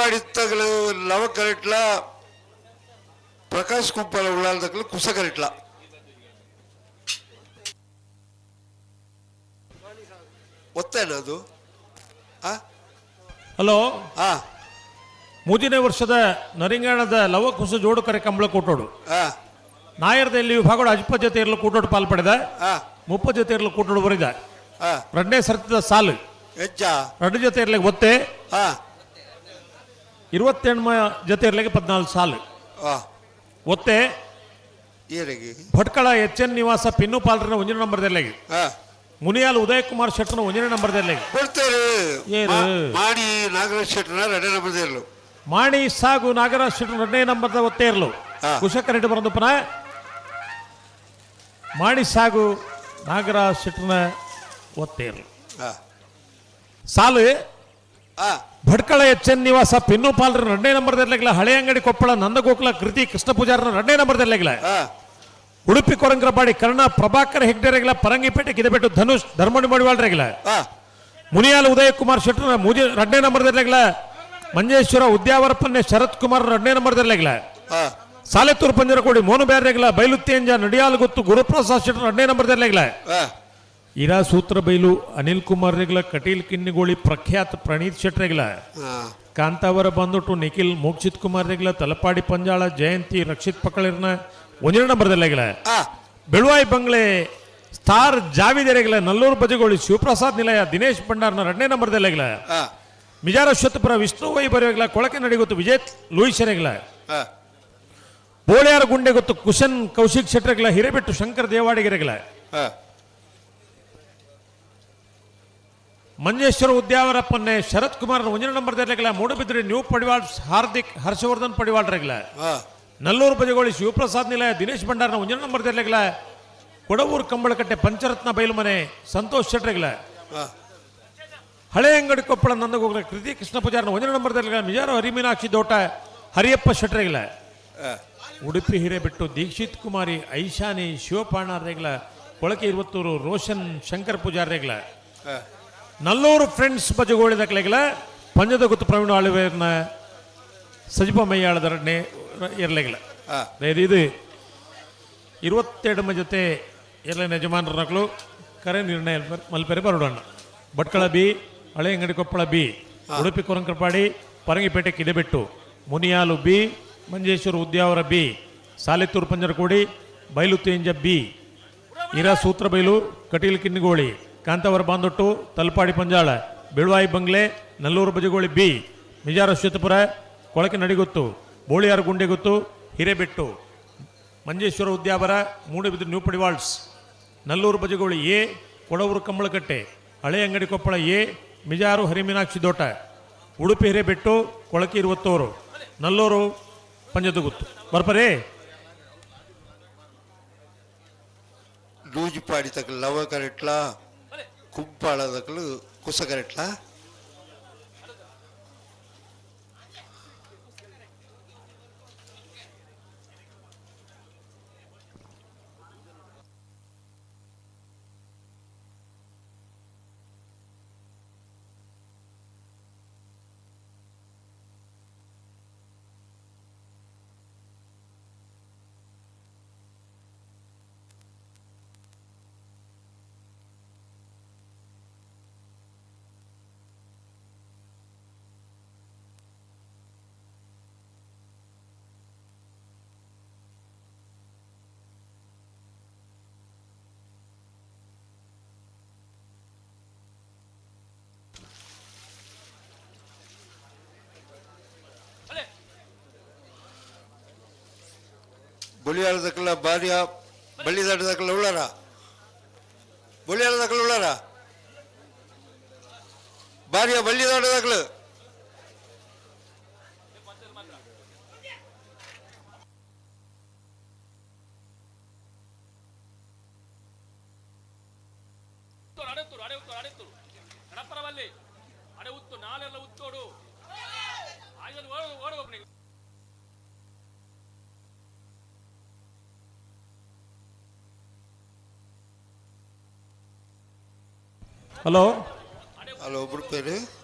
ನೂಜಿಪಾಡಿ ಲವ ಕರೆಟ್ಲ ಪ್ರಕಾಶ್ ಕುಂಪಾಲ ಉಳ್ಳಾಲದಕ್ಕಲು ಕುಸ ಕರೆಟ್ಲ. ಒತ್ತೇನ ಅದು? ಹಲೋ, ಮೂರನೇ ವರ್ಷದ ನರಿಂಗಾಣದ ಲವಕುಶ ಜೋಡುಕರೆ ಕಂಬಳ ಕೂಟೋಡು ನಾಯರ್ದಲ್ಲಿ ವಿಭಾಗಗಳು ಅಜ್ಪ ಜೊತೆ ಇರಲು ಕೂಟೋಡು ಪಾಲ್ ಪಡೆದ, ಮುಪ್ಪ ಜೊತೆ ಇರಲು ಕೂಟೋಡು ಬರಿದ. ಎರಡನೇ ಸರ್ತಿದ ಸಾಲು ಎರಡು ಜೊತೆ ಇರ್ಲಿಕ್ಕೆ ಒತ್ತೆ, 28 ಜೊತೆ ಇರ್ಲಿಕ್ಕೆ 14 ಸಾಲು ಒತ್ತೆ. ಭಟ್ಕಳ ಎಚ್ ಎನ್ ನಿವಾಸ ಪಿನ್ನು ಪಾಲ್ರನ ಒಂಜನೇ ನಂಬರ್ ದೆಲ್ಲೆಗೆ, ಮುನಿಯಾಲ್ ಉದಯ್ ಕುಮಾರ್ ಶೆಟ್ಟರ್ನ ಒಂಜನೇ ನಂಬರ್ ದೆಲ್ಲೆಗೆ. ಮಾಣಿ ನಾಗರಾಜ್ ಶೆಟ್ಟರ್ನ ಎರಡನೇ ನಂಬರ್ ಇರಲು, ಮಾಣಿ ಸಾಗು ನಾಗರಾಜ್ ಶೆಟ್ಟರ್ ಎರಡನೇ ನಂಬರ್ದ ಒತ್ತೆ ಇರಲು. ಕುಶಕರೆಡ್ಡಿ ಬರಂದುಪನ ಮಾಣಿ ಸಾಗು ನಾಗರಾಜ್ ಶೆಟ್ಟರ್ನ ಒತ್ತೆ ಇರಲು ಸಾಲು. ಭಟ್ಕಳ ಎಚ್ ಎನ್ ನಿವಾಸ ಪಿನ್ನು ಪಾಲ್ರ ಎರಡನೇ ನಂಬರ್ ದೆಲ್ಲೆಗಿಲ್ಲ. ಹಳೆ ಅಂಗಡಿ ಕೊಪ್ಪಳ ನಂದಗೋಕುಲ ಕೃತಿ ಕೃಷ್ಣ ಪೂಜಾರನ ಎರಡನೇ ನಂಬರ್ ದೆಲ್ಲೆಗಿಲ್ಲ. ಉಡುಪಿ ಕೊರಂಗ್ರಬಾಡಿ ಕರ್ಣ ಪ್ರಭಾಕರ್ ಹೆಗ್ಡೆರೆಗಿಲ್ಲ. ಪರಂಗಿಪೇಟೆ ಕಿದಬೆಟ್ಟು ಧನುಷ್ ಧರ್ಮಣಿ ಮಡಿವಾಳ್ರೆಗಿಲ್ಲ. ಮುನಿಯಾಲ ಉದಯ ಕುಮಾರ್ ಶೆಟ್ಟರ್ ಮೂಜೆ ಎರಡನೇ ನಂಬರ್ ದೆಲ್ಲೆಗಿಲ್ಲ. ಮಂಜೇಶ್ವರ ಉದ್ಯಾವರಪ್ಪನ್ನೇ ಶರತ್ ಕುಮಾರ್ ಎರಡನೇ ನಂಬರ್ ದೆಲ್ಲೆಗಿಲ್ಲ. ಸಾಲೆತ್ತೂರು ಪಂಜರಕೋಡಿ ಮೋನು ಬ್ಯಾರೆಗಿಲ್ಲ. ಬೈಲುತ್ತೇಂಜ ನಡಿಯಾಲ್ ಗೊತ್ತು ಗುರುಪ್ರಸಾದ್ ಶೆಟ್ಟರ್ ಎರಡನೇ ನಂಬರ್ ದೆಲ್ಲೆಗಿಲ್ಲ. ಇರಾ ಸೂತ್ರ ಬೈಲು ಅನಿಲ್ ಕುಮಾರ್ ರೆಗ್ಲ. ಕಟೀಲ್ ಕಿನ್ನಿಗೋಳಿ ಪ್ರಖ್ಯಾತ್ ಪ್ರಣೀತ್ ಶೆಟ್ರೆಗ್ಲ. ಕಾಂತಾವರ ಬಂದುಟು ನಿಖಿಲ್ ಮೋಕ್ಷಿತ್ ಕುಮಾರ್ ರೆಗ್ಲ. ತಲಪಾಡಿ ಪಂಜಾಳ ಜಯಂತಿ ರಕ್ಷಿತ್ ಪಕ್ಕಳಿರ್ನ ಒಂದನೇ ನಂಬರ್ ದೆಲ್ಲೆಗಿಲ್ಲ. ಬೆಳುವಾಯಿ ಬಂಗ್ಲೆ ಸ್ಟಾರ್ ಜಾವಿದೆರೆಗಿಲ್ಲ. ನಲ್ಲೂರು ಬಜಗೋಳಿ ಶಿವಪ್ರಸಾದ್ ನಿಲಯ ದಿನೇಶ್ ಭಂಡಾರ್ನ ಎರಡನೇ ನಂಬರ್ ದೆಲ್ಲೆಗಿಲ್ಲ. ಮಿಜಾರ ಅಶ್ವತ್ಥಪುರ ವಿಷ್ಣು ವೈ ಬರೆಯಗಿಲ್ಲ. ಕೊಳಕೆ ನಡಿಗೊತ್ತು ವಿಜಯ್ ಲೂಯಿಸರೆಗಿಲ್ಲ. ಬೋಳ್ಯಾರ ಗುಂಡೆ ಗೊತ್ತು ಕುಶನ್ ಕೌಶಿಕ್ ಶೆಟ್ರೆಗಿಲ್ಲ. ಹಿರೇಬೆಟ್ಟು ಶಂಕರ್ ದೇವಾಡಿಗೆರೆಗಿಲ್ಲ. ಮಂಜೇಶ್ವರ ಉದ್ಯಾವರಪ್ಪನ್ನೇ ಶರತ್ ಕುಮಾರ್ ಒಂದನೇ ನಂಬರ್ ದೆಲ್ಲೆಗಿಲ್ಲ. ಮೂಡಬಿದ್ರೆ ನ್ಯೂ ಪಡಿವಾಳ್ ಹಾರ್ದಿಕ್ ಹರ್ಷವರ್ಧನ್ ಪಡಿವಾಳ್ರೆಗಿಲ್ಲ. ನಲ್ಲೂರು ಬಜಗೋಳಿ ಶಿವಪ್ರಸಾದ್ ನಿಲಯ ದಿನೇಶ್ ಭಂಡಾರ್ನ ಒಂದನೇ ನಂಬರ್ ದೆಲ್ಲೆಗಿಲ್ಲ. ಕೊಡವೂರು ಕಂಬಳಕಟ್ಟೆ ಪಂಚರತ್ನ ಬೈಲುಮನೆ ಸಂತೋಷ್ ಶೆಟ್ರೆಗಿಲ್ಲ. ಹಳೆ ಅಂಗಡಿ ಕೊಪ್ಪಳ ನಂದಗೋಗ್ರ ಕೃತಿ ಕೃಷ್ಣ ಪೂಜಾರ್ನ ಒಂದನೇ ನಂಬರ್ ದೆಲ್ಲೆಗಿಲ್ಲ. ಮಿಜಾರ ಹರಿಮೀನಾಕ್ಷಿ ದೋಟ ಹರಿಯಪ್ಪ ಶೆಟ್ರೆಗಿಲ್ಲ. ಉಡುಪಿ ಹಿರೇಬೆಟ್ಟು ದೀಕ್ಷಿತ್ ಕುಮಾರಿ ಐಶಾನಿ ಶಿವಪಾಣ ರೇಗ್ಲ. ಕೊಳಕೆ ಇರುವತ್ತೂರು ರೋಷನ್ ಶಂಕರ್ ಪೂಜಾರ್ ರೇಗ್ಲ. ನಲ್ಲೂರು ಫ್ರೆಂಡ್ಸ್ ಬಜಗೋಳಿ ದಕ್ಲೆಗಿಲ್ಲ. ಪಂಜದ ಗುತ್ತು ಪ್ರವೀಣ್ ಆಳುವೇರ್ನ ಸಜಿಪ ಮೈಯಾಳದರಡನೆ ಇರಲೆಗಿಲ್ಲ. ಇದು 22 ಜೊತೆ ಎಲ್ಲ ಯಜಮಾನರ ನಕಲು ಕರೆ ನಿರ್ಣಯ ಮಲ್ಪೆರೆ ಬರೋಡಣ್ಣ. Bhatkal B, Haleyangadi Koppala B, Udupi ಕೊರಂಕರಪಾಡಿ ಪರಂಗಿಪೇಟೆ ಕಿದೆಬೆಟ್ಟು, ಮುನಿಯಾಲು ಬಿ, ಮಂಜೇಶ್ವರ ಉದ್ಯಾವರ ಬಿ, ಸಾಲೆತ್ತೂರು ಪಂಜರಕೋಡಿ ಬೈಲುತ್ತೇಂಜ ಬಿ, ಇರಾ ಸೂತ್ರಬೈಲು ಕಟೀಲ್ ಕಿನ್ನಿಗೋಳಿ ಕಾಂತಾವರ ಬಾಂದೊಟ್ಟು ತಲಪಾಡಿ ಪಂಜಾಳ ಬೆಳುವಾಯಿ ಬಂಗ್ಲೆ ನಲ್ಲೂರು ಬಜಗೋಳಿ ಬಿ, ಮಿಜಾರ ಅಶ್ವತ್ಥಪುರ ಕೊಳಕೆ ನಡಿಗೊತ್ತು ಬೋಳಿಯಾರ ಗುಂಡೆಗೊತ್ತು ಹಿರೇಬೆಟ್ಟು, ಮಂಜೇಶ್ವರ ಉದ್ಯಾವರ ಮೂಡುಬಿದಿರೆ ನ್ಯೂ ಪಡಿವಾಳ್ಸ್, ನಲ್ಲೂರು ಬಜಗೋಳಿ ಎ, ಕೊಡವೂರು ಕಂಬಳಕಟ್ಟೆ ಹಳೆ ಅಂಗಡಿ ಕೊಪ್ಪಳ ಎ, ಮಿಜಾರು ಹರಿಮೀನಾಕ್ಷಿ ದೋಟ, ಉಡುಪಿ ಹಿರೇಬೆಟ್ಟು ಕೊಳಕಿ ಇರುವತ್ತೋರು, ನಲ್ಲೂರು ಪಂಜದಗುತ್ತು. ಬರ್ಪರೇ ನೂಜಿಪಾಡಿ ತಕ್ಕ ಲವ ಕರೆಟ್ಲ ಕುಂಪಾಳ ತಕ್ಕಲು ಕುಸ ಕರೆಟ್ಲ. ಬೊಳಿಯಾಳದಕ್ಕಲ್ಲ ಬಾರಿಯ ಬಳ್ಳಿದಾಟದಕ್ಕಲ್ಲ ಉಳ್ಳಾರ, ಬೊಳಿಯಾಳದಕ್ಕಲ್ಲ ಉಳ್ಳಾರ ಬಾರಿಯ ಬಳ್ಳಿದಾಟದಕ್ಕಲು. ಹಲೋ ಹಲೋ, ಒಬ್ರು ಪೇರು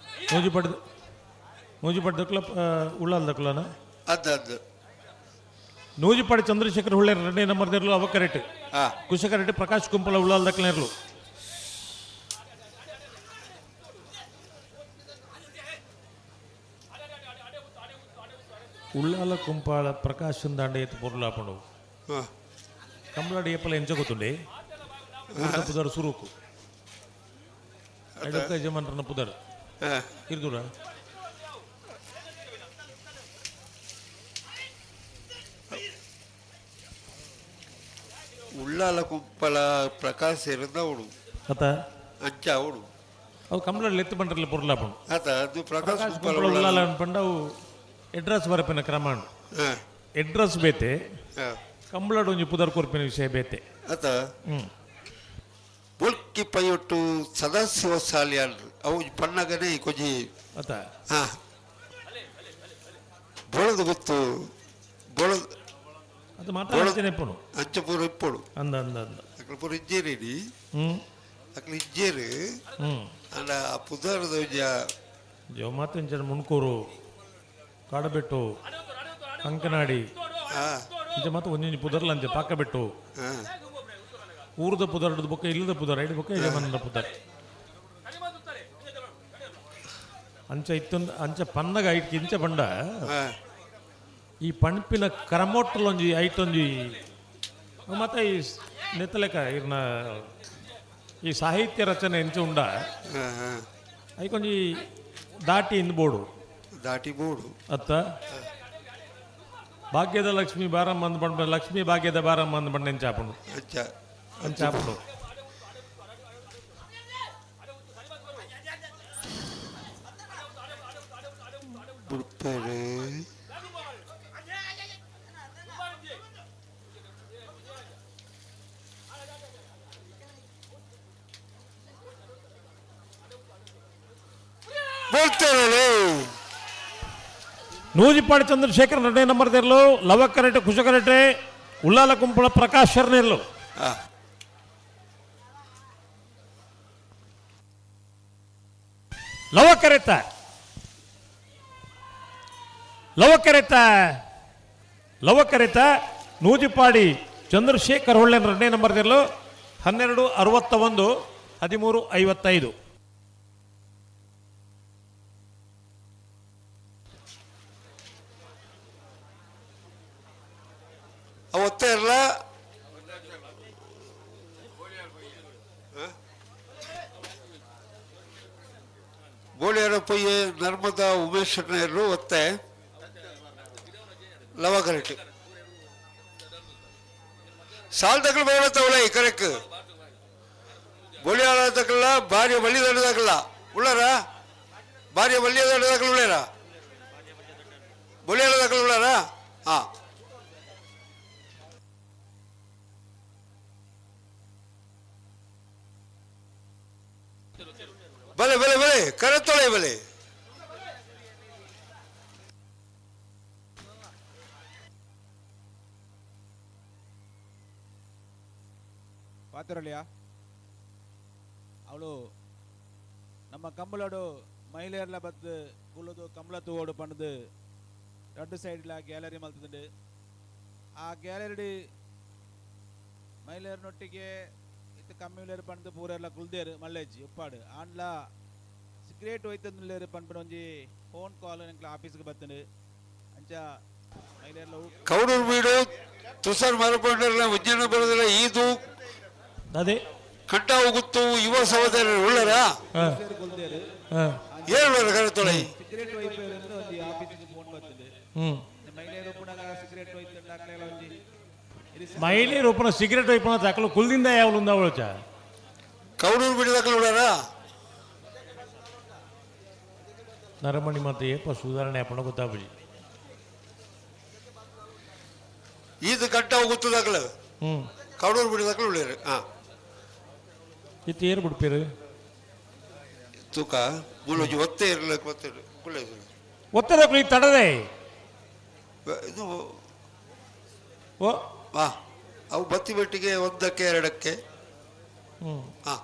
ನೂಜಿಪಡ್ದು ನೂಜಿಪಾಡಿ ದಕ್ಲ ಉಳ್ಳಾಲ್ ದಕ್ಲನ ಅದ್ ಅದ್ ನೂಜಿಪಾಡಿ ಚಂದ್ರಶೇಖರ್ ಹುಳ್ಳೆ ಎರಡನೇ ನಂಬರ್ ಇರಲು ಅವ ಕರೆಕ್ಟ್. ಕುಶಕರೆಟ್ ಪ್ರಕಾಶ್ ಕುಂಪಲ ಉಳ್ಳಾಲ್ ದಕ್ಲ ಇರಲು. ಉಳ್ಳಾಲ ಕುಂಪಾಳ ಪ್ರಕಾಶ್ ದಾಂಡೆ ಎತ್ತು ಪೊರ್ಲಾಪುಂಡು. ಕಂಬಳಾಡಿ ಏಪಲ ಎಂಚ ಗೊತ್ತುಂಡೆ ಪುದರ್ ಸುರುಕು ಎಡಕ್ಕ ಯಜಮಾನ್ರನ್ನ ಪುದರ್ ಇರ್ದುಡ. ಉಳ್ಳಾಲ ಕುಂಪಳ ಪ್ರಕಾಶ್ ಇರಂದ ಅವಳು. ಅತ ಅಂಚ ಅವಳು. ಅವು ಕಂಬಳಾಡಿ ಎತ್ತು ಬಂಡ್ರಲ್ಲ ಪೊರ್ಲಾಪುಂಡು. ಅತ ಅದು ಪ್ರಕಾಶ್ ಕುಂಪಳ ಕುಂಪಳ ಉಳ್ಳಾಲ ಅನ್ಪಂಡ ಅವು ಎಡ್ರೆಸ್ ಬರಪಿನ ಕ್ರಮ ಎಡ್ರೆಸ್ ಬೇತೆ, ಕಂಬಳಾಡು ಒಂಜಿ ಪುದರ್ ಕೊರ್ಪಿನ ವಿಷಯ ಬೇತೆ. ಅತ ಬೊಲ್ಕಿ ಪೈಯೊಟ್ಟು ಸದಾಶಿವ ಸಾಲಿಯಾನ್ ಅವು ಪಣ್ಣಗನೇ ಕೊಂಜಿ. ಅತ ಬೋಳದ ಗೊತ್ತು ಬೋಳದ ಅದು ಮಾತಾಡ್ತೇನೆ ಇಪ್ಪುನು. ಅಂಚ ಪೂರ ಇಪ್ಪೊಡು. ಅಂದ ಅಂದ ಅಂದ ಅಕ್ಲ ಪೂರ ಇಜ್ಜೇರಿ. ಅಕ್ಲ ಇಜ್ಜೇರು. ಅಂಡ ಆ ಪುದರ್ದ ಒಂಜಿ ಜೋ ಮಾತೆಂಚನ ಮುಣ್ಕೂರು ಕಾಡಬೆಟ್ಟು ಕಂಕನಾಡಿ ಇಂಚ ಮಾತ ಒಂಜೊಂಜಿ ಪುದರ್ಲ ಅಂಚ ಪಾಕಬೆಟ್ಟು ಊರದ ಪುದರ್ ಬೊಕ್ಕ ಇಲ್ಲದ ಪುದರ್ ಐದು ಬೊಕ್ಕ ಯಜಮಾನದ ಪುದರ್ ಅಂಚ ಇತ್ತೊಂದು ಅಂಚ ಪನ್ನಗ ಐಟ್ ಇಂಚ ಪಂಡ ಈ ಪಣ್ಪಿನ ಕ್ರಮೊಟ್ಟಲೊಂಜಿ ಐಟೊಂಜಿ ಮತ್ತೆ ಈ ನೆತ್ತಲೆಕ ಇರ್ನ ಈ ಸಾಹಿತ್ಯ ರಚನೆ ಎಂಚ ಉಂಡ ಐಕೊಂಜಿ ದಾಟಿ ಇಂದ್ ಬೋಡು. ದಾಟಿ ಬೋಡು. ಅತ್ತ ಭಾಗ್ಯದ ಲಕ್ಷ್ಮಿ ಬಾರಮ್ಮ ಅಂದ್ ಪಂಡ ಲಕ್ಷ್ಮೀ ಭಾಗ್ಯದ ಬಾರಮ್ಮ ಅಂದ್ ಪಂಡ ಎಂಚಾಪುಂಡು. ಅಂಚ ಅಂಚಾಪುಂಡು. ಬುಡ್ಪೇರು ಬೋಲ್ತೇವೆ. ನೂಜಿಪಾಡಿ ಚಂದ್ರಶೇಖರ್ ಎರಡನೇ ನಂಬರ್ ಇರಲು ಲವ ಕರೆಟೆ ಕುಶ ಕರೆಟೆ ಉಲ್ಲಾಲ ಕುಂಪಳ ಪ್ರಕಾಶ್ ಶರ್ನಿರ್ಲು. ಲವ ಕರೆತ ಲವ ಕರೆತ ಲವ ಕರೆತ ನೂಜಿಪಾಡಿ ಚಂದ್ರಶೇಖರ್ ಹೊಳ್ಳೆ ಎರಡನೇ ನಂಬರ್ ಇರಲು 12:61 13:55. ಒತ್ತೆ ಇರಲ್ಲ. ಬೋಳಿಯರ ಪೊಯ್ಯೆ ನರ್ಮದಾ ಉಮೇಶ್ ಇರಲು ಒತ್ತೆ ಲವ ಕರೆಕ್ಟ್ ಸಾಲ್ದಕ್ಲು ಬೇಡತ್ತವಳ ಈ ಕರೆಕ್ ಬೋಳಿಯಾಳ ತಕ್ಕಲ್ಲ ಭಾರಿ ಬಳ್ಳಿ ದೊಡ್ಡದಾಗಲ್ಲ ಉಳ್ಳಾರ ಭಾರಿ ಬಳ್ಳಿ ದೊಡ್ಡದಾಗಲ್ಲ ಉಳ್ಳಾರ ಬೋಳಿಯಾಳ ತಕ್ಕಲ್ಲ ಉಳ್ಳಾರ. ಹಾ ಬಲೆ ಬಲೆ ಬಲೆ ಕರೆತ್ತೊಳೆ ಬಲೆ. ಪಾತ್ರಲಿಯ ಅವಳು ನಮ್ಮ ಕಂಬಳಡು ಮಹಿಳೆಯರ್ಲ ಬತ್ತು ಕುಲ್ಲದು ಕಂಬಳ ತೂವೋಡು ಪಂಡದು ರಡ್ಡು ಸೈಡ್ಲ ಗ್ಯಾಲರಿ ಮಲ್ತದುಂಡು. ಆ ಗ್ಯಾಲರಿ ಮಹಿಳೆಯರ್ನೊಟ್ಟಿಗೆ ಇತ್ತು ಕಮ್ಮಿ ಪಂಡ್ದು ಪೂರೆಲ್ಲ ಕುಲ್ದೇರು ಮಲ್ಲೇಜಿ ಉಪ್ಪಾಡು ಆಂಡ್ಲ ಸಿಗರೇಟ್ ಹೋಯ್ತಂದುಲ್ಲೇರು ಪನ್ಪುನ ಒಂಜಿ ಫೋನ್ ಕಾಲ್ ಎಂಕ್ಲ ಆಫೀಸ್ಗೆ ಬತ್ತುಂಡು. ಅಂಚ ಮಹಿಳೆಯರ್ಲ ಕೌಡೂರು ಬೀಡು ತುಷಾರ್ ಮರಪಂಡರ್ಲ ಉಜ್ಜನ ಬರೋದಿಲ್ಲ ಈದು ಅದೇ ಕಂಟಾವು ಗುತ್ತು ಯುವ ಸಹೋದರರು ಉಳ್ಳರ ಏನು ಉಳ್ಳರ ಕರೆತೊಳೆ ಸಿಗರೇಟ್ ಒಯ್ಪೇರು ಒಂಜಿ ಆಫೀಸ್ಗೆ ಫೋನ್ ಬತ್ತುಂಡು. ಮಹಿಳೆಯರು ಉಪ್ಪುನಗ ಸಿಗರೇಟ್ ಒಯ್ತುಂಡು ಅಕ್ಲೆಲ ಒಂಜಿ ಮಹಿಳೆಯರು ಒಪ್ಪನ ಸಿಗರೇಟ್ ಒಯ್ಪನ ತಕಲು ಕುಲ್ದಿಂದ ಯಾವಲುಂದ ಅವಳಚ ಕೌಡೂರು ಬಿಡಿದಕ್ಕಲು ಉಳ್ಳಾರ ನರಮಣಿ ಮತ್ತೆ ಏಪ ಸುಧಾರಣೆ ಅಪ್ಪಣ ಗೊತ್ತಾಪುಜಿ. ಈದು ಕಂಟಾವು ಗುತ್ತದಾಕಲು ಕೌಡೂರು ಬಿಡಿದಕ್ಕಲು ಉಳ್ಳೇರು. ಹಾ ಇತ್ತು ಏರು ಬಿಡ್ಪೇರು ತೂಕ ಮುಳ್ಳೊಂಜಿ ಒತ್ತೆ ಇರಲಿಕ್ಕೆ ಒತ್ತೆ ಕುಳ್ಳೆ ಒತ್ತದಕ್ಕಲು ಈ ತಡದೆ ಇದು ಓ ಹಾ ಅವು ಬತ್ತಿ ಬೆಟ್ಟಿಗೆ ಒಂದಕ್ಕೆ ಎರಡಕ್ಕೆ. ಹಾ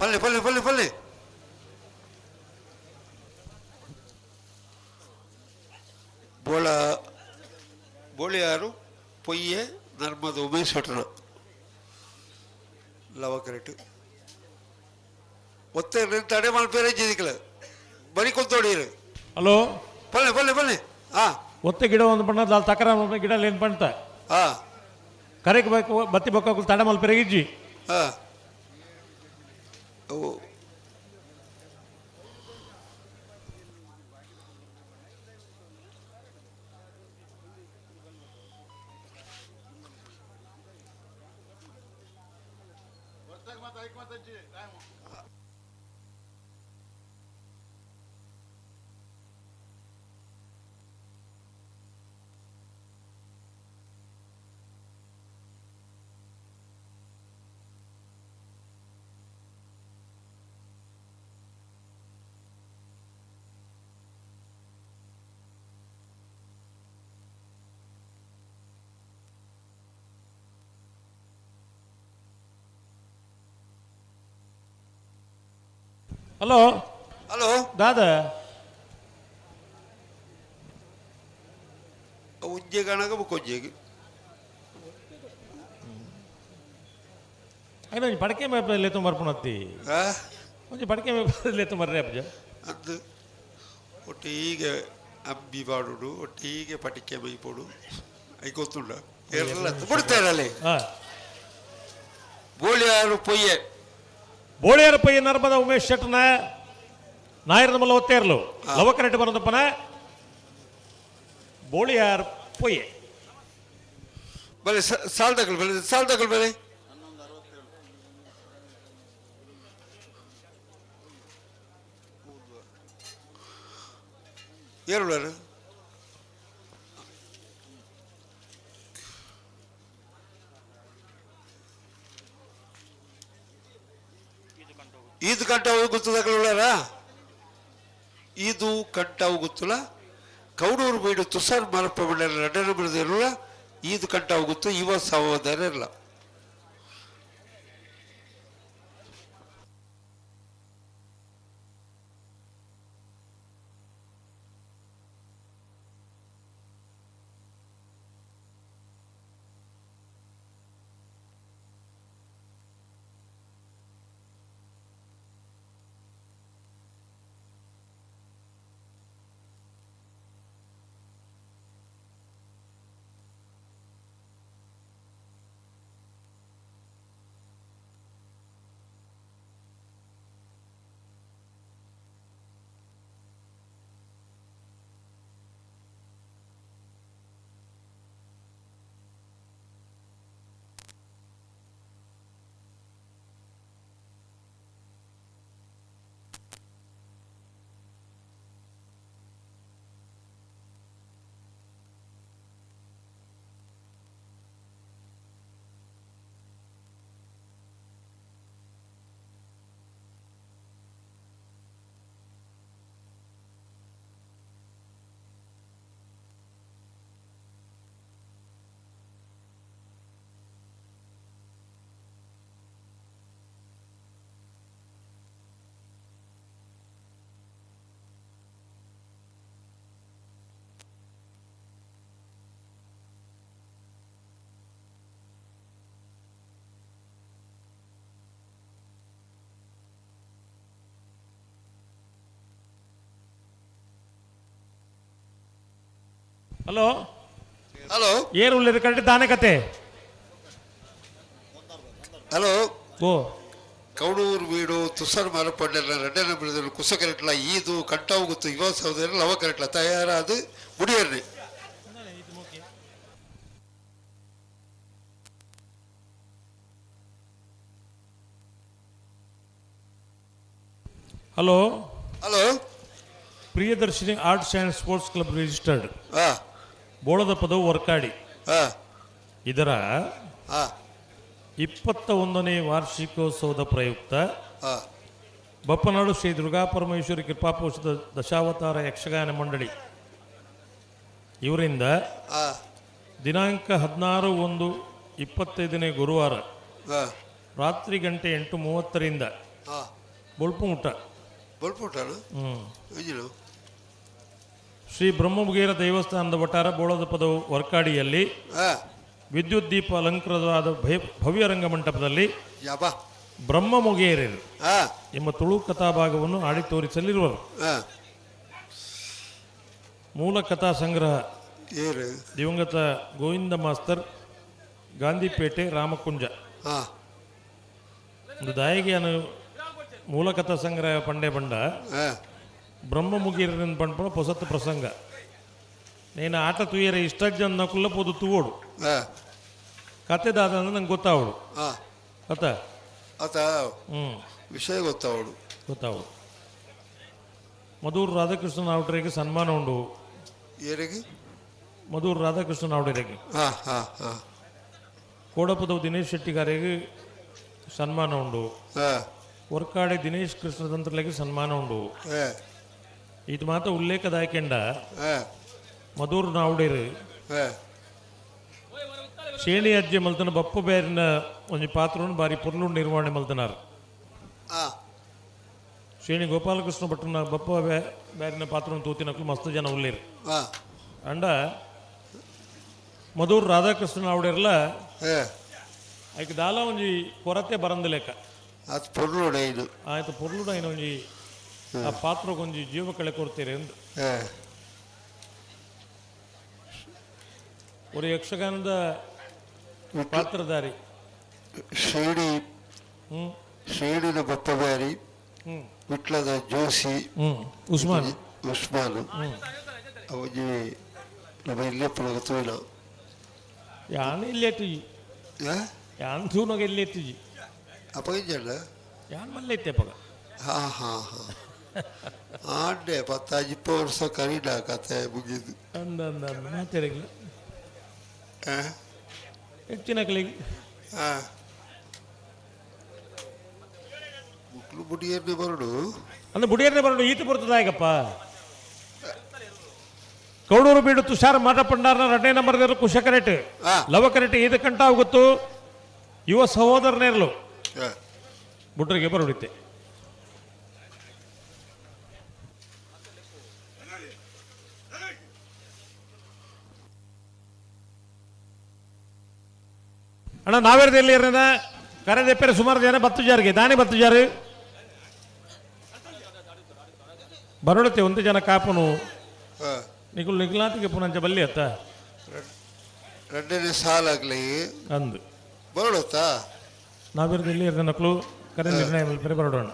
ಪಲ್ಲೆ ಪಲ್ಲೆ ಪಲ್ಲೆ ಪಲ್ಲೆ. ಬೋಳ ಬೋಳಿಯಾರು ಪೊಯ್ಯೆ ನರ್ಮದ ಉಮೇಶ್ ಭಟ್ರು ಲವ ಕರೆಕ್ಟ್ ಒತ್ತೆ ತಡೆ ಮಲ್ಪೇರೆ ಜಿದಿಕ್ಲ ಬರಿ ಕೊತ್ತೋಡಿರು. ಹಲೋ. ಬಲ್ಲೆ ಬಲ್ಲೆ ಬಲ್ಲೆ. ಹಾ. ಒತ್ತೆ ಗಿಡ ಒಂದು ಬಣ್ಣ ದಾಲ್ ತಕರ ಗಿಡ ಏನ್ ಪಂತ. ಹಾ. ಕರೆಕ್ ಬೇಕು ಬತ್ತಿ ಬೊಕ್ಕ ತಡೆ ಮಲ್ಪೆರೆ ಇಜ್ಜಿ. ಹಾ. ಅವು ಹಲೋ. ಹಲೋ. ದಾದಾ. ಉಜ್ಜೆ ಗಣಗ ಬುಕ್ಕೊಂಜೆಗೆ. ಐನ ಒಂಜಿ ಪಡಕೆ ಮೇಪದಲ್ಲಿ ಬರ್ಪುಣತ್ತಿ. ಒಂಜಿ ಪಡಕೆ ಮೇಪದಲ್ಲಿ ಬರ್ರೆ ಅಪ್ಜ. ಅದು ಒಟ್ಟಿಗೆ ಅಂಬಿ ಪಾಡುಡು ಒಟ್ಟಿಗೆ ಪಟಿಕೆ ಮೈಪೋಡು I ಗೊತ್ತುಂಡ ಏರ್ಲ ಬಿಡ್ತಾರಲ್ಲಿ. ಬೋಳಿಯಾರು ಪೊಯ್ಯೆ. ಬೋಳಿಯಾರ ಪೊಯ್ಯೆ ನರ್ಮದ ಉಮೇಶ್ ಶೆಟ್ಟನ ನಾಯರ್ ನಮ್ಮಲ್ಲ ಒತ್ತೇರ್ಲು ಲವಕರೆಟ್ ಬರೋದಪ್ಪನ ಬೋಳಿಯಾರ್ ಪೊಯ್ಯೆ. ಬಲೆ ಸಾಲ್ದಗಳು ಬಲೆ ಸಾಲ್ದಗಳು ಬಲೆ. ಏರುಳರು ಈದು ಕಂಟಾವು ಗೊತ್ತದಗಳಾರ ಈದು ಕಂಟಾವು ಗೊತ್ತಲ್ಲ ಕೌಡೂರು ಬೀಡು ತುಷಾರ್ ಮರಪ್ಪ ಬಿಡಲ್ಲ ರಡ್ಡನ ಬಿಡದಿರಲ್ಲ ಈದು ಕಂಟಾವು ಗೊತ್ತು ಯುವ ಸಹೋದರ ಇರಲ್ಲ. ಹಲೋ. ಹಲೋ. ಏರು ಉಳ್ಳೇರು ಕರೆಕ್ಟ್ ದಾನೆ ಕತೆ. ಹಲೋ. ಓ. ಕೌಡೂರು ಬೀಡು ತುಷಾರ್ ಮರಪಂಡೆಲ್ಲ ರಡ್ಡನ ಬಿಡದಲು ಕುಸ ಕರೆಟ್ಲ ಈದು ಕಂಟಾವು ಗೊತ್ತು ಯುವ ಸಹೋದರ ಲವ ಕರೆಟ್ಲ ತಯಾರಾದ ಮುಡಿಯರ್ರಿ. Hello. Hello. Priyadarshini arts and sports club registered ಬೋಳದ ಪದವು ವರ್ಕಾಡಿ ಇದರ 21ನೇ ವಾರ್ಷಿಕೋತ್ಸವದ ಪ್ರಯುಕ್ತ ಬಪ್ಪನಾಡು ಶ್ರೀ ದುರ್ಗಾ ಪರಮೇಶ್ವರಿ ಕೃಪಾಪೋಷಿತ ದಶಾವತಾರ ಯಕ್ಷಗಾನ ಮಂಡಳಿ ಇವರಿಂದ ದಿನಾಂಕ 16/1/25 ಗುರುವಾರ ರಾತ್ರಿ ಗಂಟೆ 8:30ರಿಂದ ಬೊಳ್ಪುಮುಟ್ಟ ಶ್ರೀ ಬ್ರಹ್ಮಮುಗೇರ ದೇವಸ್ಥಾನದ ವಟಾರ ಬೋಳದ ಪದವು ವರ್ಕಾಡಿಯಲ್ಲಿ ವಿದ್ಯುತ್ ದೀಪ ಅಲಂಕೃತವಾದ ಭವ್ಯ ರಂಗಮಂಟಪದಲ್ಲಿ ಬ್ರಹ್ಮಮುಗೇರರು ಎಂಬ ತುಳು ಕಥಾಭಾಗವನ್ನು ಆಡಿ ತೋರಿಸಲಿರುವರು. ಮೂಲ ಕಥಾ ಸಂಗ್ರಹ ದಿವಂಗತ ಗೋವಿಂದ ಮಾಸ್ತರ್, ಗಾಂಧಿಪೇಟೆ, ರಾಮಕುಂಜ. ಒಂದು ದಾಯಿಗೆ ಮೂಲ ಕಥಾ ಸಂಗ್ರಹ ಪಂಡೆ ಬಂಡ ಬ್ರಹ್ಮಮುಗೇರನ ಪಂಪಣ ಪೊಸತ್ತು ಪ್ರಸಂಗ. ನೇನು ಆಟ ತುಯ್ಯರೆ ಇಷ್ಟ ಜನ ನಕುಲ್ಲ ಪೋದು ತೂವೋಡು. ಕತೆ ದಾದ ಅಂದ್ರೆ ನಂಗೆ ಗೊತ್ತಾವಡು. ಅತ್ತ ಅತ ವಿಷಯ ಗೊತ್ತಾವಡು. ಗೊತ್ತಾವಡು. ಮಧೂರ್ ರಾಧಾಕೃಷ್ಣ ನಾವುಡ್ರಿಗೆ ಸನ್ಮಾನ ಉಂಡು. ಏರಿಗೆ? ಮಧೂರ್ ರಾಧಾಕೃಷ್ಣ ನಾವುಡರಿಗೆ. ಕೋಡಪದವು ದಿನೇಶ್ ಶೆಟ್ಟಿಗಾರಿಗೆ ಸನ್ಮಾನ ಉಂಡು. ವರ್ಕಾಡೆ ದಿನೇಶ್ ಕೃಷ್ಣತಂತ್ರಲಿಗೆ ಸನ್ಮಾನ ಉಂಡು. ಇದು ಮಾತ್ರ ಉಲ್ಲೇಖದಾಯಕೆಂಡ ಮಧೂರ್ ನಾವುಡೇರು ಶೇಣಿ ಅಜ್ಜಿ ಮಲ್ತನ ಬಪ್ಪು ಬೇರಿನ ಒಂಜಿ ಪಾತ್ರವನ್ನು ಬಾರಿ ಪೊರ್ಲು ನಿರ್ವಹಣೆ ಮಲ್ತನಾರ್. ಶ್ರೇಣಿ ಗೋಪಾಲಕೃಷ್ಣ ಭಟ್ಟನ ಬಪ್ಪ ಬೇರಿನ ಪಾತ್ರವನ್ನು ತೂತಿನಕ್ಲು ಮಸ್ತ್ ಜನ ಉಲ್ಲೇರು. ಅಂಡ ಮಧೂರ್ ರಾಧಾಕೃಷ್ಣ ನಾವುಡೇರ್ಲ ಐಕ್ ದಾಲ ಒಂಜಿ ಕೊರತೆ ಬರಂದ ಲೆಕ್ಕ. ಅದು ಪೊರ್ಲುಡ ಇದು. ಆಯ್ತು, ಪೊರ್ಲುಡ ಒಂಜಿ ಆ ಪಾತ್ರಕ್ಕೊಂಜಿ ಜೀವ ಕಳೆ ಕೊಡ್ತೀರಿ ಎಂದು. ஒரு ಯಕ್ಷಗಾನದ ಪಾತ್ರಧಾರಿ. ಶ್ರೇಣಿ ಶ್ರೇಣಿನ ಬಪ್ಪ ಬ್ಯಾರಿ, ವಿಟ್ಲದ ಜೋಶಿ, ಉಸ್ಮಾನ್. ಉಸ್ಮಾನ್ ಅವಜಿ ನಮ್ಮ ಇಲ್ಲೇ ತೂಯಿನ. ಯಾನ್ ಇಲ್ಲಿ ಎತ್ತಿಜಿ. ಯಾನ್ ತೂನಗ ಇಲ್ಲಿ ಎತ್ತಿಜಿ. ಅಪಗಿಂಜಲ್ಲ ಯಾನ್ ಮಲ್ಲೆ ಇತ್ತೆ ಅಪಗ. ಹಾ ಹಾ ಹಾ ಆಂಡೆ ಪತ್ತಾಜಿಪ್ಪ ವರ್ಷ ಕರೀಡ ಕತೆ ಮುಗಿದು. ಅಂದ ಅಂದ ಅಂದ ಮಾತಾಡಿಲ್ಲ ಹೆಚ್ಚಿನ ಕಲಿಗೆ. ಮಕ್ಕಳು ಬುಡಿಯರ್ನೆ ಬರಡು. ಅಂದ್ರೆ ಬುಡಿಯರ್ನೆ ಬರಡು ಈತ ಬರ್ತದಾಗಪ್ಪ. ಕೌಡೂರು ಬೀಡು ತುಷಾರ್ ಮಾಟಪಂಡಾರ್ನ ಎರಡನೇ ನಂಬರ್ ಕುಶ ಕರೆಟ್ ಲವ ಕರೆಟ್ ಈತ ಕಂಟ ಹೋಗುತ್ತು ಯುವ ಸಹೋದರನೇರ್ಲು ಬುಡ್ರಿಗೆ ಬರುಡಿತೆ. ಅಣ್ಣ ನಾವೇರ್ದಲ್ಲಿ ಇರೋದ ಕರೆದೆಪ್ಪರೆ ಸುಮಾರು ಜನ ಬತ್ತು ಜಾರಿಗೆ ದಾನಿ ಬತ್ತು ಜಾರು ಬರೋಡತ್ತೆ ಒಂದು ಜನ ಕಾಪನು ನಿಗುಲ್ ನಿಗುಲಾತಿಗೆ ಪುನಂಚ ಬಲ್ಲಿ ಅತ್ತ ಎರಡನೇ ಸಾಲಾಗ್ಲಿ ಅಂದು ಬರೋಡತ್ತಾ. ನಾವೇರ್ದಲ್ಲಿ ಇರೋದ ನಕಲು ಕರೆ ನಿರ್ಣಯ ಮಲ್ಪರೆ ಬರೋಡೋಣ.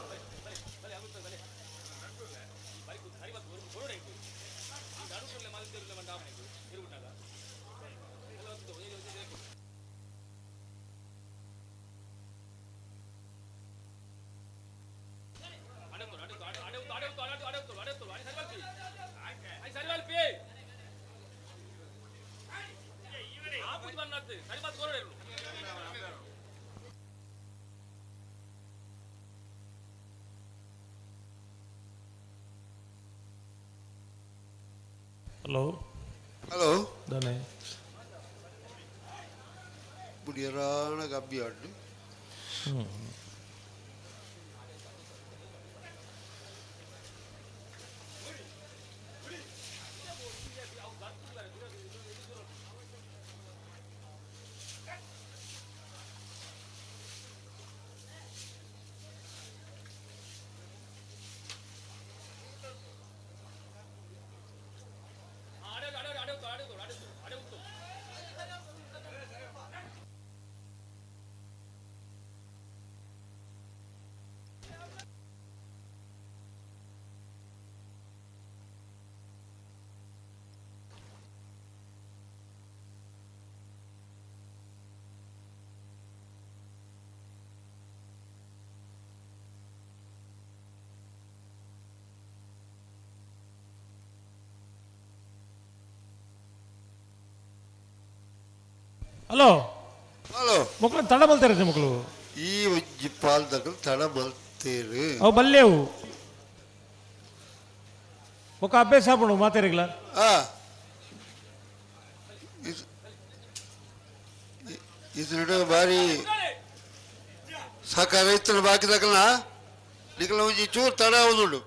ಹಲೋ ಹಲೋ ದಾನೆ ಬುಡಿಯರಾಣ ಗಬ್ಬಿ ಅಡ್ಡು. ಹಲೋ ಹಲೋ ಮಕ್ಕಳು ತಡ ಬಲ್ತಾರೆ ಮಕ್ಕಳು. ಈ ಒಂಜಿ ಪಾಲ್ದಕಲು ತಡ ಬಲ್ತೇರು. ಅವು ಬಲ್ಲೇವು ఒక ಅಭ್ಯಾಸ ಆಪುಂಡು ಮಾತಾರಿಗ್ಲ. ಇದು ಬಾರಿ ಸಹಕಾರ ಇತ್ತು ಬಾಕಿ ದಕಲ್ನ ನಿಕಲ ಒಂಜಿ ಚೂರು ತಡ ಆವೊಂದುಂಡು.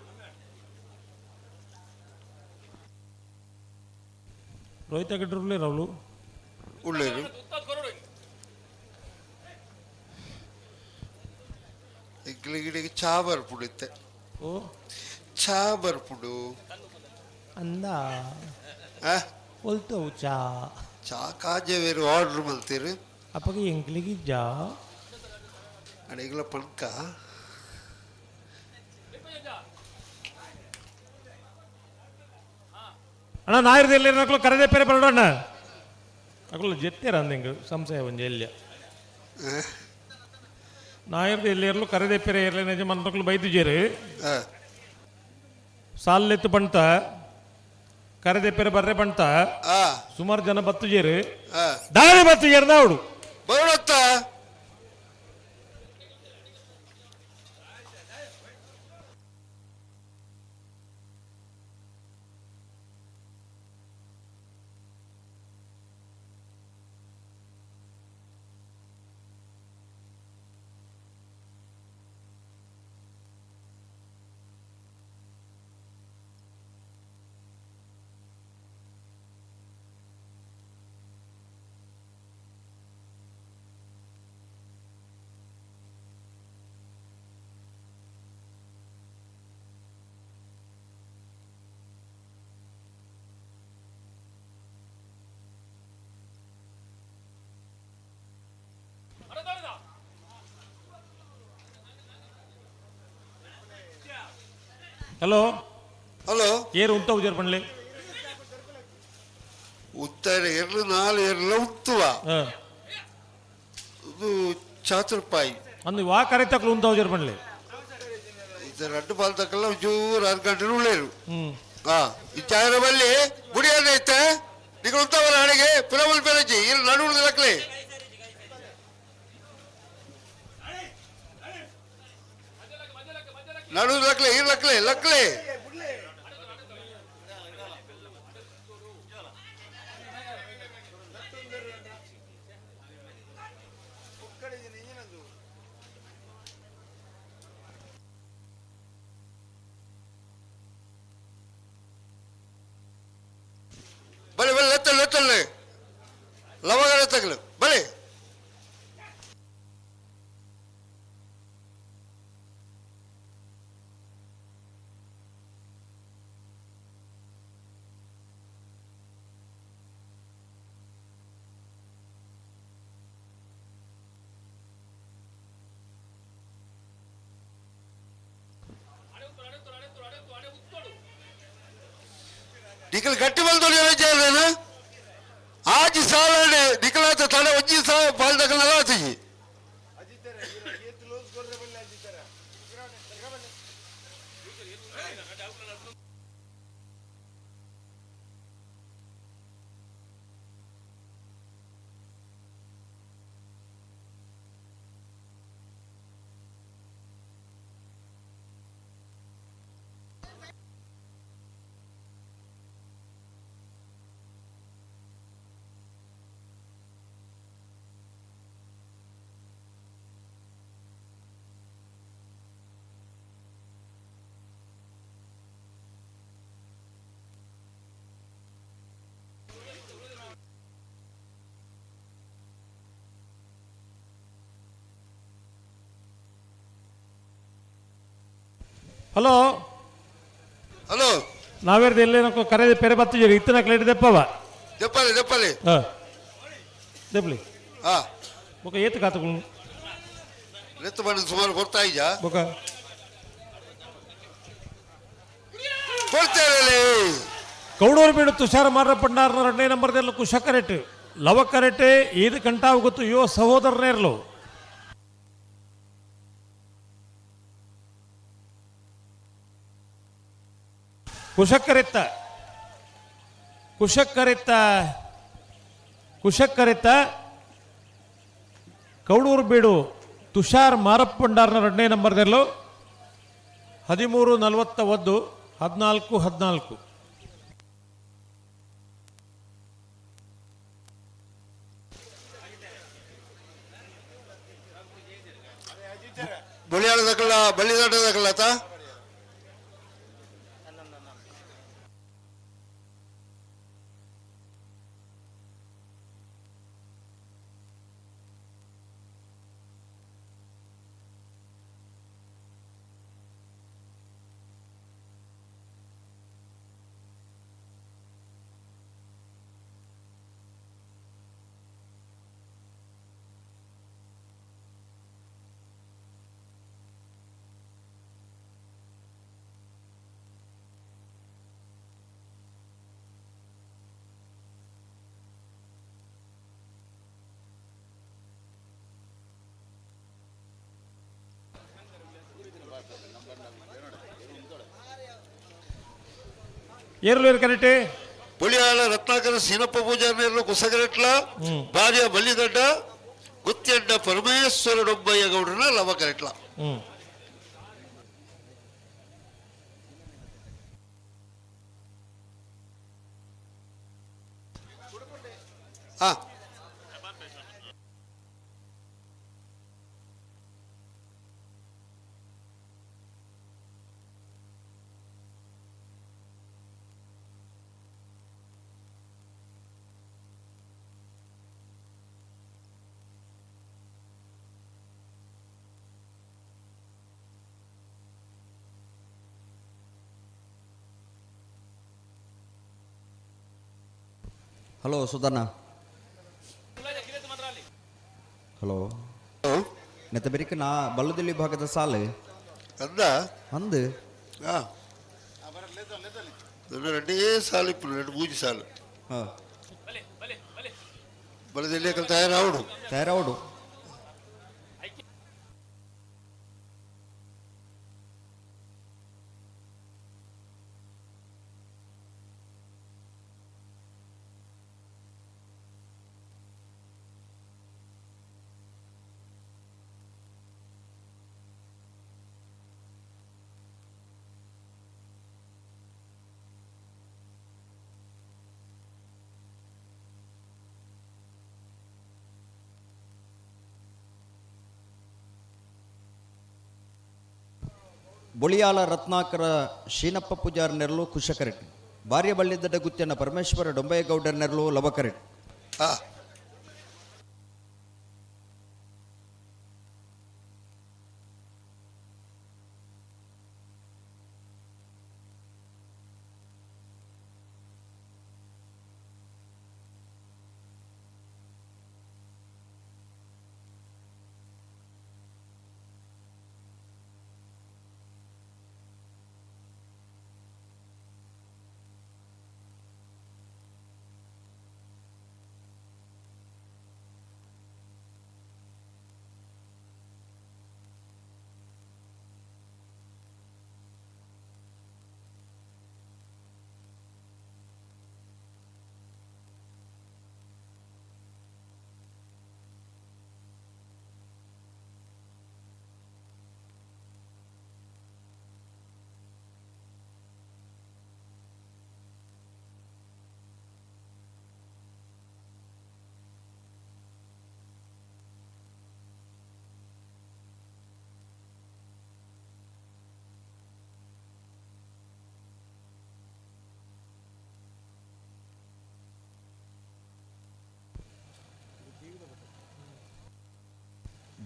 ರೋಹಿತ ಗಡ್ರು ರಾವ್ಲು ಉಳ್ಳೇರು ಎಂಕ್ಲೆಗಿಡೆಗೆ ಚಾ ಬರ್ಪುಡು ಇತ್ತೆ. ಓ. ಚಾ ಬರ್ಪುಡು. ಅಂದ. ಆ? ಒಲ್ತವು ಚಾ? ಚಾ ಕಾಜೆ ಬೇರು ಆರ್ಡರ್ ಮಲ್ತೀರು. ಅಪ್ಪಗೆ ಎಂಕ್ಲಿಗೆ ಜಾ. ಅಡೆಗಳ ಪಣ್ಕ. ಅಣ್ಣ ನಾಯಿರ್ದು ನಕಲು ಕರೆದೇ ಪೇರೆ ಬರಡ ಅಣ್ಣ. ಅಕಲು ಜೆತ್ತೇರ ಅಂದಿಂಗ್ ಸಂಶಯ ಒಂಜಿ ಎಲ್ಯ. ನಾಯಿರ್ದು ಎಲ್ಲಿರ್ಲು ಕರೆದೇ ಪೇರೆ ಇರ್ಲಿ ನಿಜ ಮನ್ಮಕ್ಳು ಬೈದುಜೇರು. ಸಾಲೆತ್ತು ಬಂತ ಕರೆದೇ ಪೇರೆ ಬರ್ರೆ ಬಂತ ಸುಮಾರು ಜನ ಬತ್ತುಜೇರು. ದಾರಿ ಬತ್ತುಜೇರು ನಾవుಡು. ಬರೋಡತ್ತ. ಹಲೋ. ಹಲೋ. ಏರು ಉಂತ ಉಜಾರ್ ಪಣ್ಲೆ. ಉತ್ತರ ಎರ್ಲು ನಾಲ್ ಎರ್ಲ ಉತ್ತುವ. ಇದು ಚಾತುರ್ಪಾಯಿ. ಅಂದು ವಾ ಕರೆ ತಕ್ಕಲು ಉಂತ ಉಜಾರ್ ಪಣ್ಲೆ. ಇದು ರಡ್ಡು ಪಾಲ್ ತಕ್ಕಲ್ಲ ಜೋರು ಆರು ಗಂಟೆ ಉಳ್ಳೇರು. ಈ ಚಾಯರ ಬಲ್ಲಿ ಬುಡಿಯಾದ ಐತೆ. ನಿಗಳು ಉತ್ತವರ ಹಣೆಗೆ ಪುರಮಲ್ ಪೆರಜಿ ಇಲ್ಲಿ ನಡುವು ಲಕ್ಲೆ. ನಡು ಲಕ್ಲೆ ಇರ್ ಲಕ್ಲೆ ಲಕ್ಲೆ. ಬಲೆ ಬಲೆ ಲೆತ್ತಲ್ಲ ಲೆತ್ತಲ್ಲ ಲವಗರ ತಗಲು ಬಲೆ. ನಿಖಲ್ ಗಟ್ಟಿ ಬಂದು ಆಜಿ ಸಾಲ ನಿಖಲಾತ ತಲೆ ಒಂಜಿ ಸಾಲ ಪಾಲ್ದಕಲ್ಲ ಆತಿಜಿ. ಹಲೋ. ಹಲೋ. ನಾವೇರ್ದು ಎಲ್ಲೇ ಕರೆ ಪೆರೆ ಬತ್ತಿಜೇರು ಇತ್ತಿನ ಕ್ಲೇಟ್ ದೆಪ್ಪವ. ದೆಪ್ಪಲೆ ದೆಪ್ಪಲೆ. ದೆಪ್ಪಲಿ. ಬೊಕ ಏತು ಕಾತುಗಳು. ಲೆತ್ತು ಬಂದು ಸುಮಾರು ಕೊಡ್ತಾ ಇದ್ಯಾ? ಬೊಕ. ಕೊಡ್ತೇವೆ. ಕೌಡೂರು ಬೀಡು ತುಷಾರ ಮಾರಪ್ಪಣ್ಣಾರ್ನ ಎರಡನೇ ನಂಬರ್ದಲ್ಲಿ ಕುಶ ಕರೆಟ್ ಲವ ಕರೆಟೆ ಏದು ಕಂಟಾವು ಗೊತ್ತು ಯುವ ಸಹೋದರನೇರ್ಲು. ಕುಶಕ್ಕರೆತ್ತ ಕುಶಕ್ಕರೆತ್ತ ಕುಶಕ್ಕರೆತ್ತ ಕೌಡೂರು ಬೀಡು ತುಷಾರ್ ಮಾರಪ್ಪಂಡಾರ್ನ ಎರಡನೇ ನಂಬರ್ದಲ್ಲೂ 13:41 14 14. ಬಳಿಯಾಳದಕ್ಕಲ್ಲ ಬಳ್ಳಿದಾಟದಕ್ಕಲ್ಲ ತಾ. ಏರ್ಲೇರು ಕರೆಕ್ಟ್. ಪುಳಿಯಾಳ ರತ್ನಾಕರ ಸೀನಪ್ಪ ಪೂಜಾರ್ನೇರ್ಲು ಕುಸಗರೆಟ್ಲ ಭಾರ್ಯ ಬಲ್ಲಿದಡ್ಡ ಗುತ್ತಿಯಡ್ಡ ಪರಮೇಶ್ವರ ಡೊಬ್ಬಯ್ಯ ಗೌಡನ ಲವ ಕರೆಟ್ಲ. ಹಾ ಹಲೋ ಸುಧಣ್ಣ. ಹಲೋ ನೆತ್ತ ಬೆರಿಕ ನಾ ಬಲ್ಲದಲ್ಲಿ ಭಾಗದ ಸಾಲು ಅಂದ ಅಂದು రెండే సార్లు ఇప్పుడు రెండు మూడు సార్లు బలదెల్లి తయారవడు తయారవడు. ಬೊಳಿಯಾಲ ರತ್ನಾಕರ ಶೀನಪ್ಪ ಪೂಜಾರ್ ನೆರಳು ಕುಶಕರೆಟ್ ಭಾರ್ಯ ಬಳ್ಳಿದಡ್ಡ ಗುತ್ತಿಯನ್ನ ಪರಮೇಶ್ವರ ಡೊಂಬಯ್ಯಗೌಡರ ನೆರಳು ಲವಕರೆಟ್.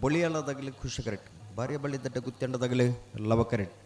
ಬೊಳಿಯಾಲದಾಗಲಿ ಖುಷಿ ಕರೆಕ್ಟ್ ಭಾರ್ಯ ಬಳ್ಳಿದಡ್ಡ ಗುತ್ತೆಂಡದಾಗಲಿ ಲವ ಕರೆಕ್ಟ್.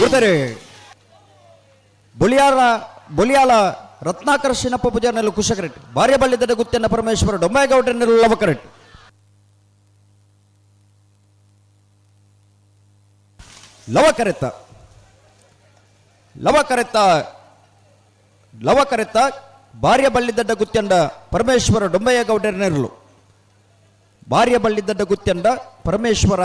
ಬರ್ತಾರೆ. ಬೊಲಿಯಾರ ಬೊಲಿಯಾಲ ರತ್ನಾಕರ ಶಿನಪ್ಪ ಪೂಜಾರ್ನೆಲ್ಲ ಕುಶಕರೆಟ್ ಬಾರ್ಯಬಳ್ಳಿದಡ ಗುತ್ತೆನ್ನ ಪರಮೇಶ್ವರ ಡೊಮ್ಮೇಗೌಡರನ್ನೆಲ್ಲ ಲವಕರೆಟ್ ಲವಕರೆತ್ತ ಲವಕರೆತ್ತ ಲವಕರೆತ್ತ ಬಾರ್ಯಬಳ್ಳಿದಡ್ಡ ಗುತ್ಯಂಡ ಪರಮೇಶ್ವರ ಡೊಂಬಯ್ಯಗೌಡರನೆರಲು ಬಾರ್ಯಬಳ್ಳಿದಡ್ಡ ಗುತ್ಯಂಡ ಪರಮೇಶ್ವರ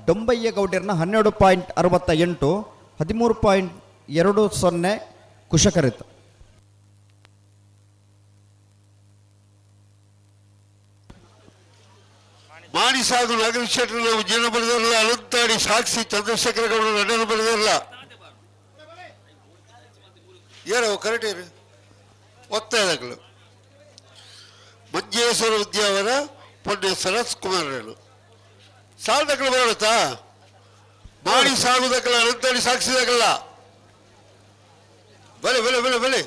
ಡೊಂಬಯ್ಯಗೌಡರನ 12.68 13.20 ಕುಶಕರೆತ್ತ. ಮಾಣಿಸಾಗು ನಾಗರಿಕ ಶೆಟ್ಟರ್ ಉಜ್ಜಯನ ಬರೆದಿರಲ್ಲ. ಅನಂತಾಡಿ ಸಾಕ್ಷಿ ಚಂದ್ರಶೇಖರ ಗೌಡರು ನಡನ ಬರೆದಿರಲ್ಲ. ಏನೋ ಕರೆಕ್ಟ್ ಏರು ಒತ್ತಾಯದಾಗಲು ಮಂಜೇಶ್ವರ ಉದ್ಯಾವರ ಪೊನ್ನೆ ಸರಸ್ ಕುಮಾರರು ಸಾಲದಕ್ಕಲು ಬರುತ್ತಾ ಮಾಣಿ ಸಾಗುದಕ್ಕಲ್ಲ ಅನಂತಾಡಿ ಸಾಕ್ಷಿದಾಗಲ್ಲ. ಬಲೆ ಬಲೆ ಬಲೆ ಬಲೆ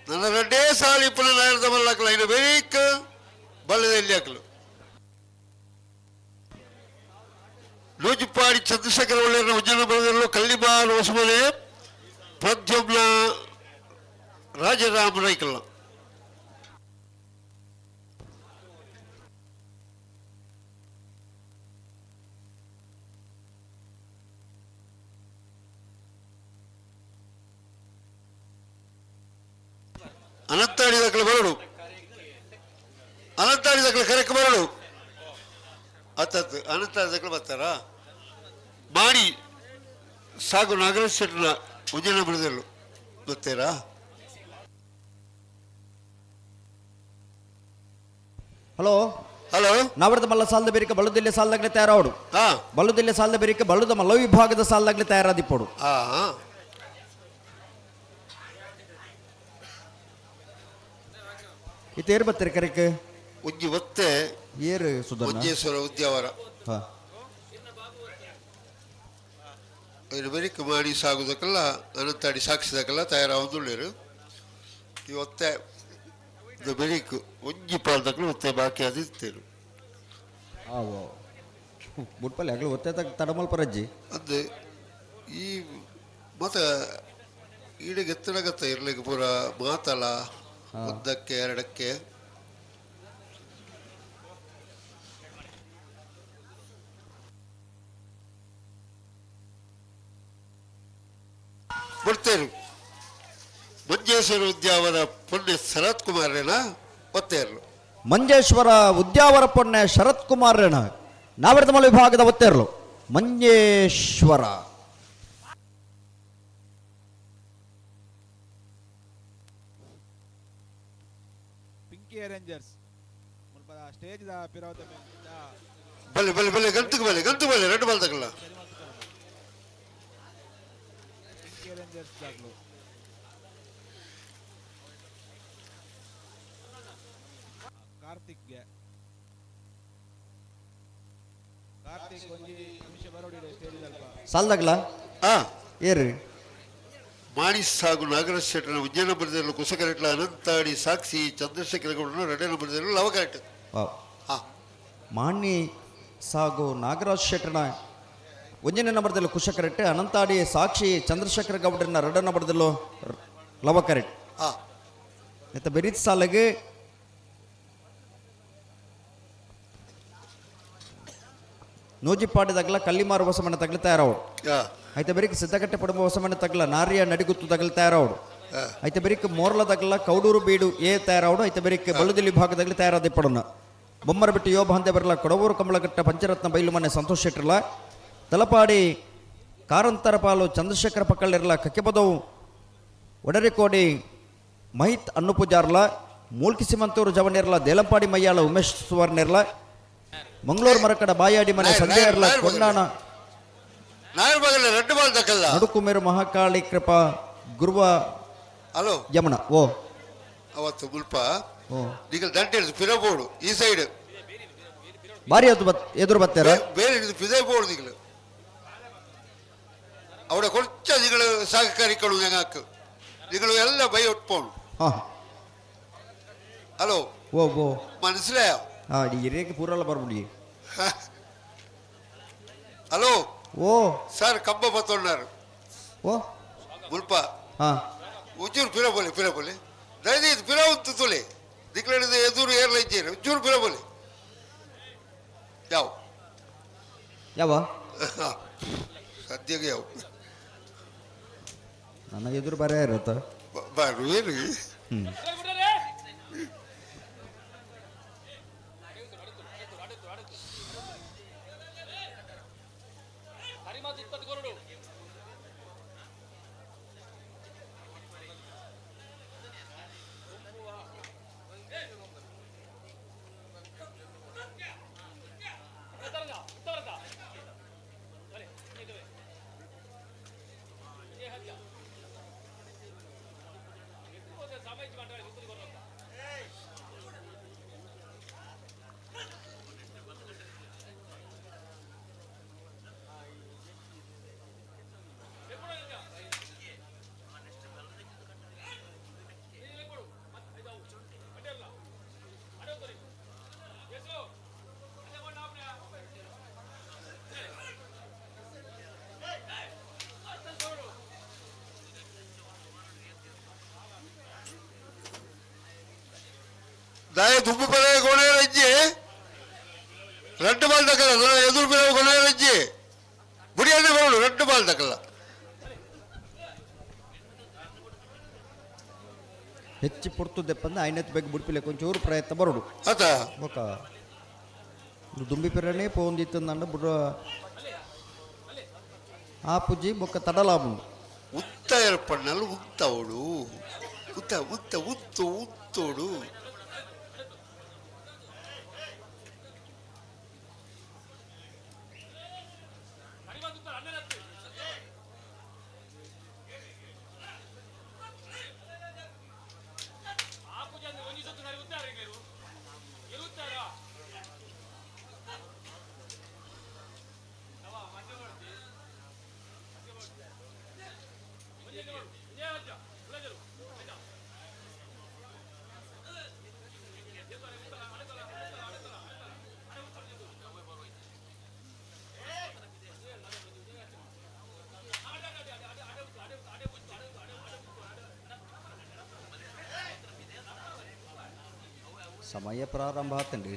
ನನ್ನ ರೆಡ್ಡೇ ಸಾಲಿ ಇಪ್ಪನ ನಾಯರದ ಮಲ್ಲಕ್ಕಲ ಇನ್ನು ಬೇಕ ಬಲ್ಲದ ಎಲ್ಲಿ ಹಾಕಲು. ನೂಜಿಪ್ಪಾಡಿ ಚಂದ್ರಶೇಖರ ಒಳ್ಳೆಯರ ಉಜ್ಜನ ಬರೆದಿರಲು ಕಲ್ಲಿಬಾರ್ ಹೊಸಮನೆ ಪ್ರದ್ಯುಮ್ನ ರಾಜರಾಮ ರೈಕಲ್ಲ. ಅನಂತಾಡಿ ದಾಖಲೆ ಬರಡು, ಅನಂತಾಡಿ ದಾಖಲೆ ಕರೆಕ್ಟ್ ಬರಡು. ಅತ್ತತ್ತು ಅನಂತಾಡಿ ದಾಖಲೆ ಬರ್ತಾರಾ? ಮಾಡಿ ಸಾಗು ನಾಗರಾಜ್ ಶೆಟ್ಟರ ಉಜ್ಜನ ಬರೆದಿರಲು ಗೊತ್ತೀರಾ? ಹಲೋ ಹಲೋ ನಾವರ್ದ ಮಲ್ಲ ಸಾಲದ ಬೇರಿಕೆ ಬಳ್ಳುದಿಲ್ಲೆ ಸಾಲದಾಗಲೇ ತಯಾರಾವಡು. ಬಳ್ಳುದಿಲ್ಲೆ ಸಾಲದ ಬೇರಿಕೆ ಬಳ್ಳುದ ಮಲ್ಲ ವಿಭಾಗದ ಸಾಲದಾಗಲೇ ತಯಾರಾದಿಪ್ಪಡು. ಇತ್ತು ಏರು ಬತ್ತೀರಿ ಕರೆಕ್? ಉಜ್ಜಿ ಒತ್ತೆ ಏರು ಸುಧರ್ಣ ಉಜ್ಜೇಶ್ವರ ಉದ್ಯಾವರ ಬೆರಿಕ್ ಮಾಡಿ ಸಾಗುದಕ್ಕೆಲ್ಲ ಅನಂತಾಡಿ ಸಾಕ್ಷಿದಕ್ಕೆಲ್ಲ ತಯಾರಾವೊಂದುಳ್ಳೇರು. ಈ ಒತ್ತೆ ಬೆರಿಕ್ ಒಂಜಿ ಪಾಲ್ದಕ್ಕಲು ಒತ್ತೆ ಬಾಕಿ ಅದಿತ್ತೇರು. ಆವೋ ಬುಟ್ಪಲ್ಲಿ ಆಗಲು ಒತ್ತೆ ತಡಮಲ್ಪ ರಜ್ಜಿ. ಅಂದೆ ಈ ಮತ ಈಡೆಗೆ ಎತ್ತಡಗತ್ತ ಇರ್ಲಿಕ್ಕೆ ಪೂರ ಮಾತಲ್ಲ ಒಂದಕ್ಕೆ ಎರಡಕ್ಕೆ. ಬಿಡ್ತೇನೆ ಮಂಜೇಶ್ವರ ಉದ್ಯಾವರ ಪುಣ್ಯ ಶರತ್ ಕುಮಾರನ ಒತ್ತೇರ್ಲು. ಮಂಜೇಶ್ವರ ಉದ್ಯಾವರ ಪೊನ್ನೆ ಶರತ್ ಕುಮಾರನ ನಾವರ್ದಮಲ ವಿಭಾಗದ ಒತ್ತೇರ್ಲು ಮಂಜೇಶ್ವರ. ಪಿಂಕಿ ಅರೇಂಜರ್ಸ್ ಮುಲ್ಪ ಸ್ಟೇಜ್ ದ ಪಿರವದ ಬಲೆ ಬಲೆ ಬಲೆ ಗಂತುకు ಬಲೆ ಗಂತು ಬಲೆ ಎರಡು ಬಾಲ್ ತಗಲ್ಲ. ಪಿಂಕಿ ಅರೇಂಜರ್ಸ್ ದಾಗ್ಲು ಕಾರ್ತಿಕ್ಗೆ ಕಾರ್ತಿಕ್ ಒಂಜಿ ನಿಮಿಷ ಬರೋಡಿ ಸ್ಟೇಜ್ ಅಲ್ಪ. ಸಾಲ್ದಾಗ್ಲ ಏರ್ರಿ? ಮಾಣಿ ಸಾಗು ನಾಗರಾಜ್ ಶೆಟ್ಟರ ಉಜ್ಜಯನ ಬರೆದಿರಲು ಕುಸಕರೆಟ್ಲ ಅನಂತಾಡಿ ಸಾಕ್ಷಿ ಚಂದ್ರಶೇಖರ ಗೌಡನ ಎರಡನೇ ಬರೆದಿರಲು ಲವ ಕರೆಕ್ಟ್. ಮಾಣಿ ಸಾಗು ನಾಗರಾಜ್ ಶೆಟ್ಟನ ಒಂದನೇ ನಂಬರ್ದಲ್ಲಿ ಕುಶಕರೆಟ್, ಅನಂತಾಡಿ ಸಾಕ್ಷಿ ಚಂದ್ರಶೇಖರ ಗೌಡರನ್ನ ಎರಡನೇ ನಂಬರ್ದಲ್ಲೂ ಲವ ಕರೆಕ್ಟ್. ಇತ್ತ ಬೆರೀತ್ ಸಾಲಿಗೆ ನೂಜಿಪಾಡಿದಾಗಲ ಕಲ್ಲಿಮಾರು ಹೊಸಮನೆ ತಗಲು ತಯಾರವಡು. ಐತೆ ಬೆರಿಕ್ ಸಿದ್ದಕಟ್ಟೆ ಪಡುಂಬ ಹೊಸಮನೆ ತಗಲ ನಾರಿಯ ನಡಿಗುತ್ತು ತಗಲು ತಯಾರವಡು. ಐತೆ ಬೆರಿಕ್ ಮೋರ್ಲ ತಗಲ ಕೌಡೂರು ಬೀಡು ಏ ತಯಾರವಡು. ಐತೆ ಬೆರಿಕ್ ಬಳ್ಳುದಿಲ್ಲಿ ವಿಭಾಗದಾಗಲಿ ತಯಾರಾದಿಪ್ಪಡನ. ಬೊಮ್ಮರ ಬಿಟ್ಟು ಯೋಬ ಹಂದೆ ಬರಲ ಕೊಡವೂರು ಕಮಲಘಟ್ಟ ಪಂಚರತ್ನ ಬೈಲು ಮನೆ ಸಂತೋಷ್ ಶೆಟ್ಟರ್ಲ ತಲಪಾಡಿ ಕಾರಂತರ ಪಾಲು ಚಂದ್ರಶೇಖರ ಪಕ್ಕಳಿರಲ ಕಕ್ಕೆಬದವು ಒಡರಿಕೋಡಿ ಮಹಿತ್ ಅನ್ನಪೂಜಾರ್ಲ ಮೂಲ್ಕಿ ಸಿಮಂತೂರು ಜವನಿರ್ಲ ದೇಲಂಪಾಡಿ ಮಯ್ಯಾಳ ಉಮೇಶ್ ಸುವರ್ಣಿರ್ಲ ಮಂಗಳೂರು ಮರಕಡ ಬಾಯಾಡಿ ಮನೆ ಸಂಜಯರ್ಲ ಕೊಂಡಾಣ ರೆಡ್ ಬಾಲ್ ತಕಲ್ಲ ನಡುಕುಮೇರು ಮಹಾಕಾಳಿ ಕೃಪಾ ಗುರುವ ಹಲೋ ಯಮುನ ಓ ಅವತ್ತು ಮುಲ್ಪ ಓ ನಿಗಲ್ ದಂಟೆ ಪಿರಬೋಡು ಈ ಸೈಡ್ ಬಾರಿ ಅದು ಬತ್ ಎದುರು ಬರ್ತಾರ ಬೇರೆ ಇದು ಪಿದೆ ಬೋರ್ಡು ನಿಗಲು ಅವಡ ಕೊಂಚ ನಿಗಳು ಸಹಕಾರಿಗಳು ಹೆಂಗಾಕು ನಿಗಳು ಎಲ್ಲ ಬೈ ಒಟ್ಪೋಡು. ಹಾ ಹಲೋ ಓ ಓ ಮನಸ್ಸಿಲಾಯ ಹಾ ಇರೇಕೆ ಪೂರಲ್ಲ ಬರ್ಬಿಡಿ. ಹಲೋ. ಓ ಸರ್ ಕಂಬ ಬತ್ತೊಂಡಾರು. ಓ ಮುಲ್ಪ. ಹಾ. ಒಂಚೂರು ಪಿರ ಬೋಲಿ, ಪಿರ ಬೋಲಿ, ದಯದೀದು ಪಿರ ಉಂತು ತುಲೆ ದಿಕ್ಲೆಡಿದ ಎದುರು ಏರ್ಲ ಇದ್ದೀರಿ, ಒಂಚೂರು ಪಿರ ಬೋಲಿ. ಯಾವ ಯಾವ ಸದ್ಯಕ್ಕೆ ಯಾವ ನನ್ನ ಎದುರು ಬರೇ ಇರುತ್ತ. ಬರುವೇನು? ಹ್ಮ್. ದಾಯ ದುಂಬು ಪರ ಕೊನೆಯರಜ್ಜಿ ರಡ್ಡು ಬಾಲ್ ತಕ್ಕಲ್ಲ, ಎದುರು ಪಿರ ಕೊನೆಯರಜ್ಜಿ ಬುಡಿಯನ್ನೇ ಬರೋಡು, ರಡ್ಡು ಬಾಲ್ ತಕ್ಕಲ್ಲ. ಹೆಚ್ಚು ಪುರ್ತು ದೆಪ್ಪಂದ ಐನತ್ತು ಬಗ್ಗೆ ಬುಡ್ಪಿಲೆ ಕೊಂಚೂರು ಪ್ರಯತ್ನ ಬರೋಡು. ಆತ ಬೊಕ ದುಂಬಿ ಪಿರನೇ ಪೋಂದಿತ್ತಂದಂಡ ಬುಡ ಆ ಪುಜ್ಜಿ ಬೊಕ್ಕ ತಡಲಾಬುಂಡು. ಉತ್ತ ಏರ್ಪಣ್ಣಲ್ಲಿ ಉತ್ತವಳು ಉತ್ತ ಉತ್ತ ಉತ್ತು ಉತ್ತೋಡು. ಸಮಯ ಪ್ರಾರಂಭ ಆತಂడి.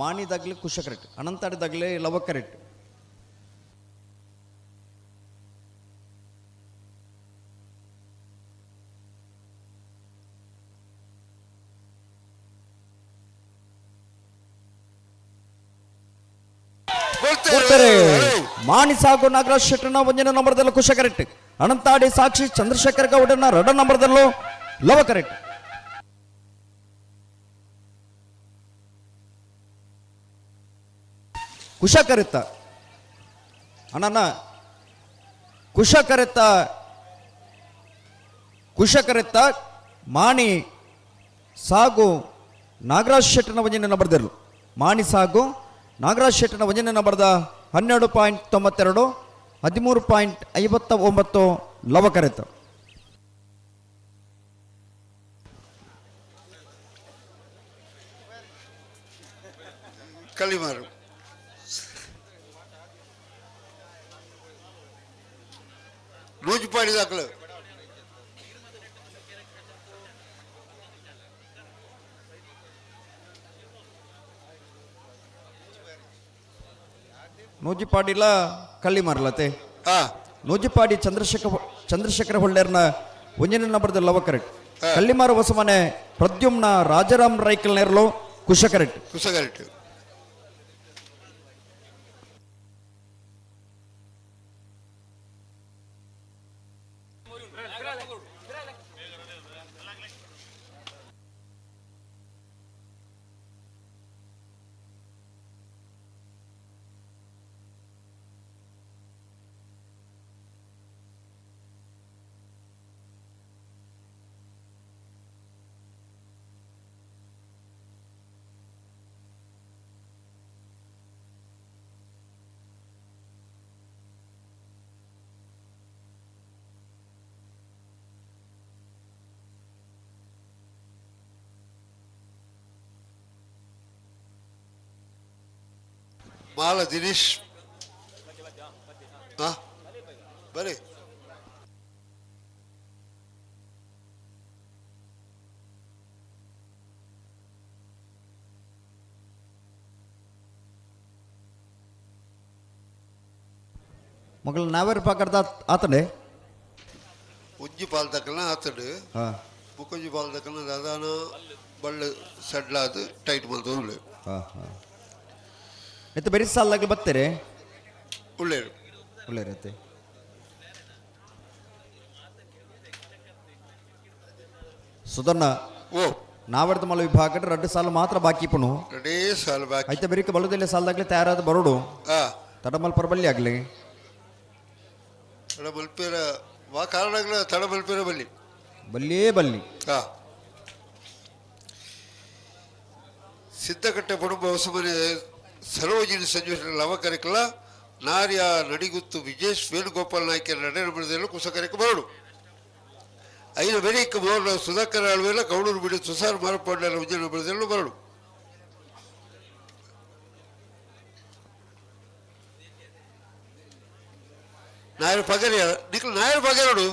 ಮಾಣಿದಾಗಲೇ ಕುಶ ಕರೆಕ್ಟ್, ಅನಂತಾಡಿದಾಗಲೇ ಲವ ಕರೆಕ್ಟ್. ಮಾಣಿ ಸಾಗು ನಾಗರಾಜ್ ಶೆಟ್ಟರ್ನ ಒಂದನೇ ನಂಬರ್ದಲ್ಲೂ ಕುಶ ಕರೆಕ್ಟ್, ಅನಂತಾಡಿ ಸಾಕ್ಷಿ ಚಂದ್ರಶೇಖರ್ ಗೌಡನ ಎರಡನೇ ನಂಬರ್ದಲ್ಲೂ ಲವ ಕರೆಕ್ಟ್. ಕುಶ ಕರೆತ್ತ ಅಣ್ಣನ ಕುಶ ಕರೆತ್ತ ಕುಶ ಕರೆತ್ತ ಮಾಣಿ ಸಾಗು ನಾಗರಾಜ್ ಶೆಟ್ಟರ್ನ ಒಂದನೇ ನಂಬರ್ದಲ್ಲೂ ಮಾಣಿ ಸಾಗು ನಾಗರಾಜ್ ಶೆಟ್ಟರ್ನ ಒಂದನೇ ನಂಬರ್ದ 12.92 13.59 ಲವ ಕರೆತ. ಕಲಿಮಾರು ನೂಜುಪಾಡಿ ದಾಖಲು. ನೂಜಿಪಾಡಿಲ ಕಳ್ಳಿ ಮಾರಲತೆ. ನೂಜಿಪಾಡಿ ಚಂದ್ರಶೇಖರ ಹೊಳ್ಳೇರ್ನ ಒಂಜನೇ ನಂಬರ್ದ ಲವ ಕರೆಕ್ಟ್. ಕಲ್ಲಿಮಾರು ಹೊಸಮನೆ ಪ್ರದ್ಯುಮ್ನ ರಾಜಾರಾಮ್ ರೈಕಲ್ ನೇರ್ಲು ಕುಶ ಕರೆಕ್ಟ್. ಕುಶ ಕರೆಕ್ಟ್. ಮಾಲ ದಿನೇಶ್ ಬರೀ ಮಗಳು ನಾವೇರ್ ಪಾಕರ್ದ ಆತಂಡೆ ಒಂಜಿ ಪಾಲ್ ದಕ್ಕಲ್ನ ಆತಂಡು ಮುಕ್ಕೊಂಜಿ ಪಾಲ್ ದಕ್ಕಲ್ನ ದಾದಾನ ಬಳ್ಳು ಸಡ್ಲಾದ್ ಟೈಟ್ ಮಲ್ತೊಂದು. ಹಾಂ ಹಾಂ ಇತ್ತು ಬೆರಿ ಸಾಲಾಗಿ ಬತ್ತೀರಿ? ಒಳ್ಳೇರು. ಒಳ್ಳೇರತ್ತೆ. ಸುಧಣ್ಣ ಓ ನಾವರ್ದ ಮಲ ವಿಭಾಗ ರಡ್ಡು ಸಾಲು ಮಾತ್ರ ಬಾಕಿ ಪುಣು. ರಡೇ ಸಾಲು ಬಾಕಿ. ಐತೆ ಬೆರಿಕ ಬಲುದಲ್ಲೇ ಸಾಲದಾಗ್ಲಿ ತಯಾರಾದ ಬರೋಡು. ತಡಮಲ್ ಪರಬಲ್ಲಿ ಆಗಲಿ. ತಡಮಲ್ಪೇರ ವಾ ಕಾರಣಗಳ ತಡಮಲ್ಪೇರ ಬಲ್ಲಿ. ಬಲ್ಲಿಯೇ ಬಲ್ಲಿ. ಸಿದ್ಧಕಟ್ಟೆ ಪಡುಂಬ ಹೊಸಮನೆ ಸರೋಜಿನಿ ಸಂಜೀವನ ಲವ ಕರೆಕಲ ನಾರ್ಯ ನಡಿಗುತ್ತು ವಿಜೇಶ್ ವೇಣುಗೋಪಾಲ್ ನಾಯ್ಕರ ನಡೆದ ಕುಸಕರೆಕ ಬರಡು. ಐನ ಬೆರಿಕ ಮೋರ್ನ ಸುಧಾಕರ್ ಆಳ್ವೆಲ್ಲ ಕೌಡೂರು ಬಿಡಿ ತುಷಾರ್ ಮಾರಪಾಂಡ್ಯರ ಉಜ್ಜನ ಬರೆದಲ್ಲೂ ಬರಡು. ನಾಯರ್ ಪಗರಿಯ ನಿಖಲ್ ನಾಯರ್ ಪಗರಡು.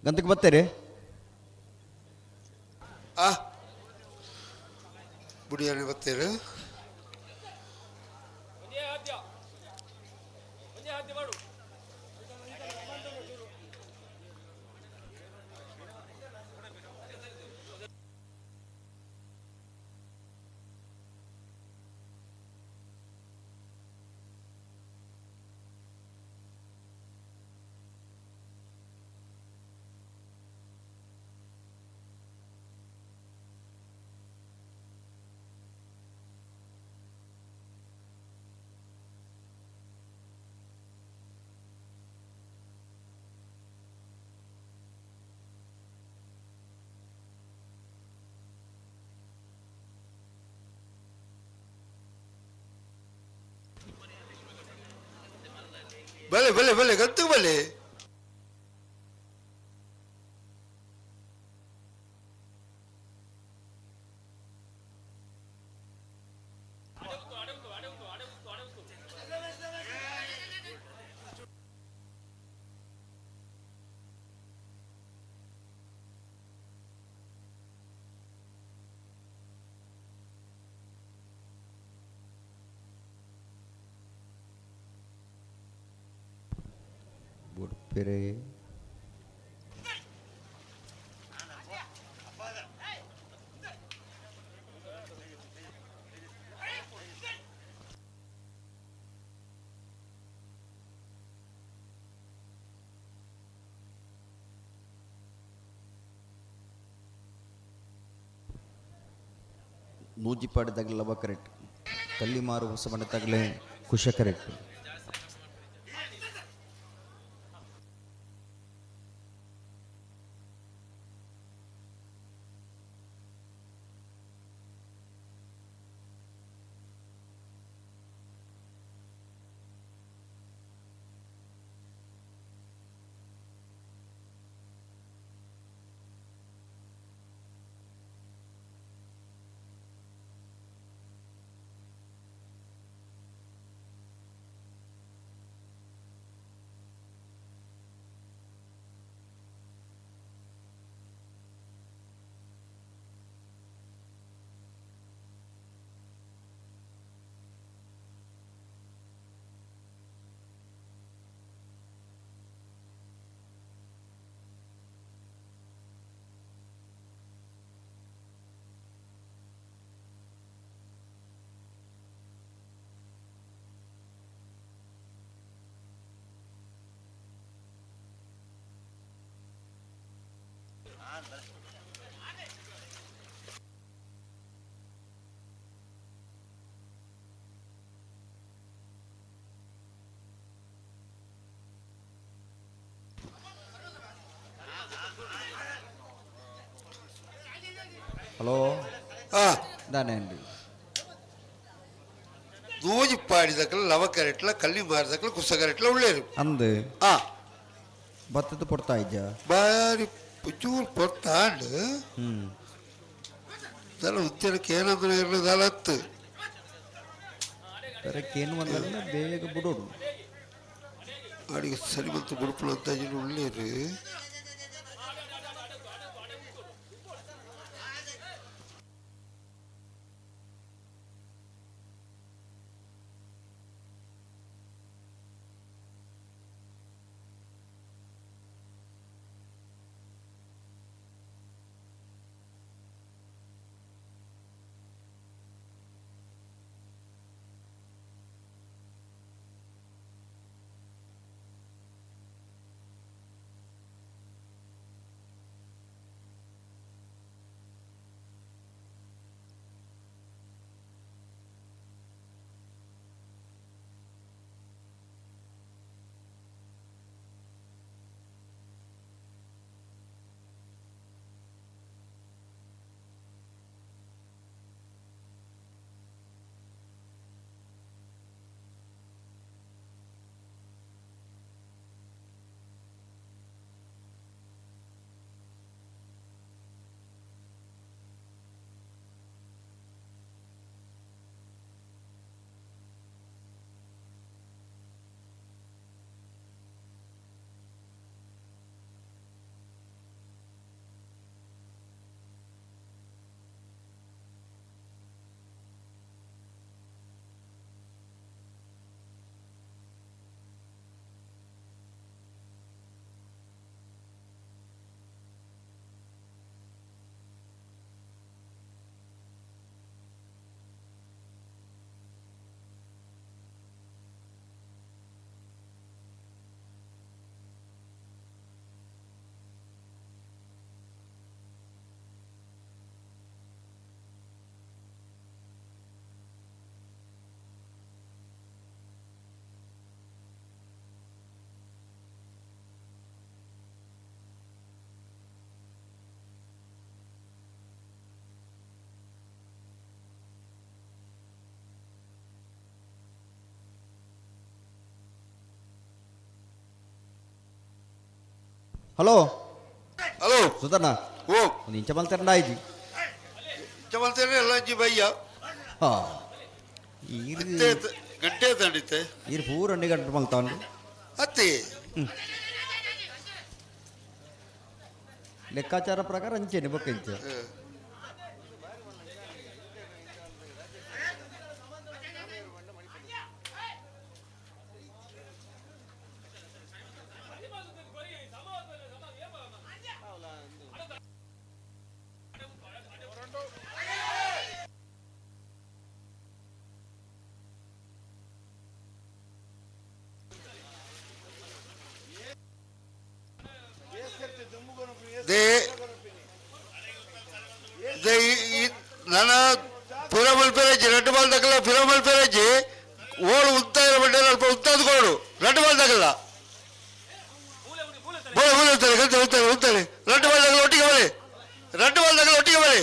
ಗಂತಕ್ಕೆ ಬರ್ತೀರಿ? ಬುಡಿಯಾನೆ ಬರ್ತೀರಿ. ಬಲೆ ಬಲೆ ಬಲೆ ಗತ್ತು ಬಲೆ. ಬೇರೆ ನೂಜಿಪಾಡಿ ತಗಲವ ಕರೆಕ್ಟ್, ಕಲ್ಲಿಮಾರು ಹೊಸಮನೆ ತಗಲೆ ಕುಶ ಕರೆಕ್ಟ್. ಹಲೋ ದಾನೆ ನೂಜಿ ಪಾಡಿದಕ್ಕಲ ಲವ ಕರೆಟ್ಲ ಕಲ್ಲಿ ಮಾರಿದಕ್ಕಲ ಕುಸ ಕರೆಟ್ಲ ಉಳ್ಳೇರು. ಅಂದು. ಆ. ಭತ್ತದ ಪೊಡ್ತಾ ಇದ್ದ. ಬಾರಿ ಚೂರು ಪೊರ್ತಾಂಡ್. ದಲ ಉದ್ಯನಕ್ಕೆ ಏನಂದ್ರೆ ಇರಲಿ ದಲ ಹತ್ತು. ಏನು ಒಂದಲ್ಲ ಬೇಗ ಬಿಡೋಡು. ಅಡಿಗೆ ಸರಿ ಮತ್ತು ಬುಡುಪುಳ ಅಂತ ಉಳ್ಳೇರು. Hello hello ಸುಧಣ್ಣ. ಓ. ಒಂದು ಇಂಚ ಮಲ್ತೆರಂಡ ಆಯ್ತು. ಇಂಚ ಮಲ್ತೇನೆ ಎಲ್ಲ ಅಂಜಿ ಬಯ್ಯ. ಹಾ. ಗಂಟೆ ತಂಡಿತ್ತೆ. ಈರು ಪೂರ 2 ಗಂಟೆ ಮಲ್ತಾವಂಡು. ಅತ್ತಿ. ಲೆಕ್ಕಾಚಾರ ಪ್ರಕಾರ ಅಂಚೆನೆ ಬೊಕ್ಕ ಇಂಚ. ನನ್ನ ಫಿರಮಲ್ ಪೆರೇಜಿ ರೆಡ್ ಬಾಲ್ ತಗಲ್ಲ ಫಿರಮಲ್ ಪೆರೇಜಿ ಓಳು ಉಂತ ಇರೋ ಅಲ್ಪ ಉಂತಾದ್ಕೋಡು ರೆಡ್ ಬಾಲ್ ತಗಲ್ಲ ಬೋಳೆ ಬೋಳೆ ಉಂತಾರೆ ಗಂಟೆ ಉಂತಾರೆ ಉಂತಾರೆ ರೆಡ್ ಬಾಲ್ ತಗಲ್ಲ ಒಟ್ಟಿಗೆ ಬಳಿ ರೆಡ್ ಬಾಲ್ ತಗಲ್ಲ ಒಟ್ಟಿಗೆ ಬಳಿ.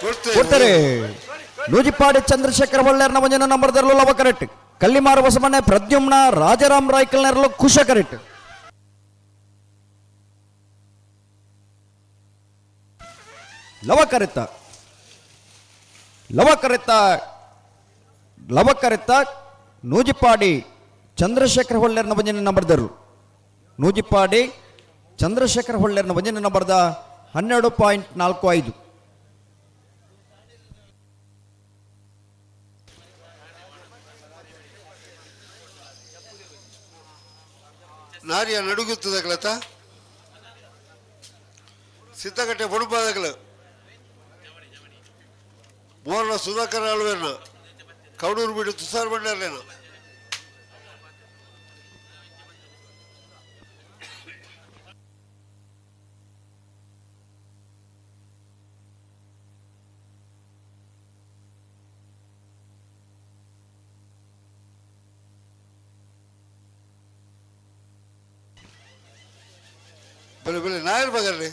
ಕೊಡ್ತಾರೆ. ನೂಜಿಪಾಡಿ ಚಂದ್ರಶೇಖರ ಹೊಳ್ಳೇರ್ನ ಒಂಜನ ನಂಬರ್ ದರ್ಲು ಲವ ಕರೆಕ್ಟ್. ಕಲ್ಲಿಮಾರು ಹೊಸಮನೆ ಪ್ರದ್ಯುಮ್ನ ರಾಜಾರಾಮ್ ರಾಯ್ಕಲ್ನೆರ್ಲು ಕುಶ ಕರೆಕ್ಟ್. ಲವ ಕರೆತ ಲವ ಕರೆತ ಲವ ಕರೆತ ನೂಜಿಪಾಡಿ ಚಂದ್ರಶೇಖರ ಹೊಳ್ಳೇರ್ನ ಒಂಜನ ನಂಬರ್ ದರ್ಲು. ನೂಜಿಪಾಡಿ ಚಂದ್ರಶೇಖರ ಹೊಳ್ಳೇರ್ನ ಒಂಜನ ನಂಬರ್ದ 12.45. ನಾರಿಯ ನಡುಗುತ್ತದಗ್ಲತ ಸಿದ್ದಕಟ್ಟೆ ಬಡುಪಾದಗಳು ಮೋರ್ನ ಸುಧಾಕರ್ ಆಳ್ವೇರ್ನ ಕೌಡೂರು ಬಿಡು ತುಷಾರ್ ಭಂಡಾರ್ಲೇನ. ಬಲೆ ಬಲೆ ನಾಯರ್ ಬಗರ್ರಿ.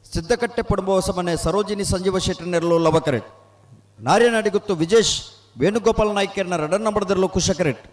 ಸಿದ್ದಕಟ್ಟೆ ಪಡುಂಬ ಹೊಸಮನೆ ಸರೋಜಿನಿ ಸಂಜೀವ ಶೆಟ್ಟರ್ನೆರಲು ಲವಕರೆಟ್. ನಾರ್ಯನಾಡಿಗುತ್ತು ವಿಜೇಶ್ ವೇಣುಗೋಪಾಲ್ ನಾಯ್ಕರ್ನ ರಡನ್ ನಂಬರ್ದಲ್ಲೂ ಕುಶಕರೆಟ್.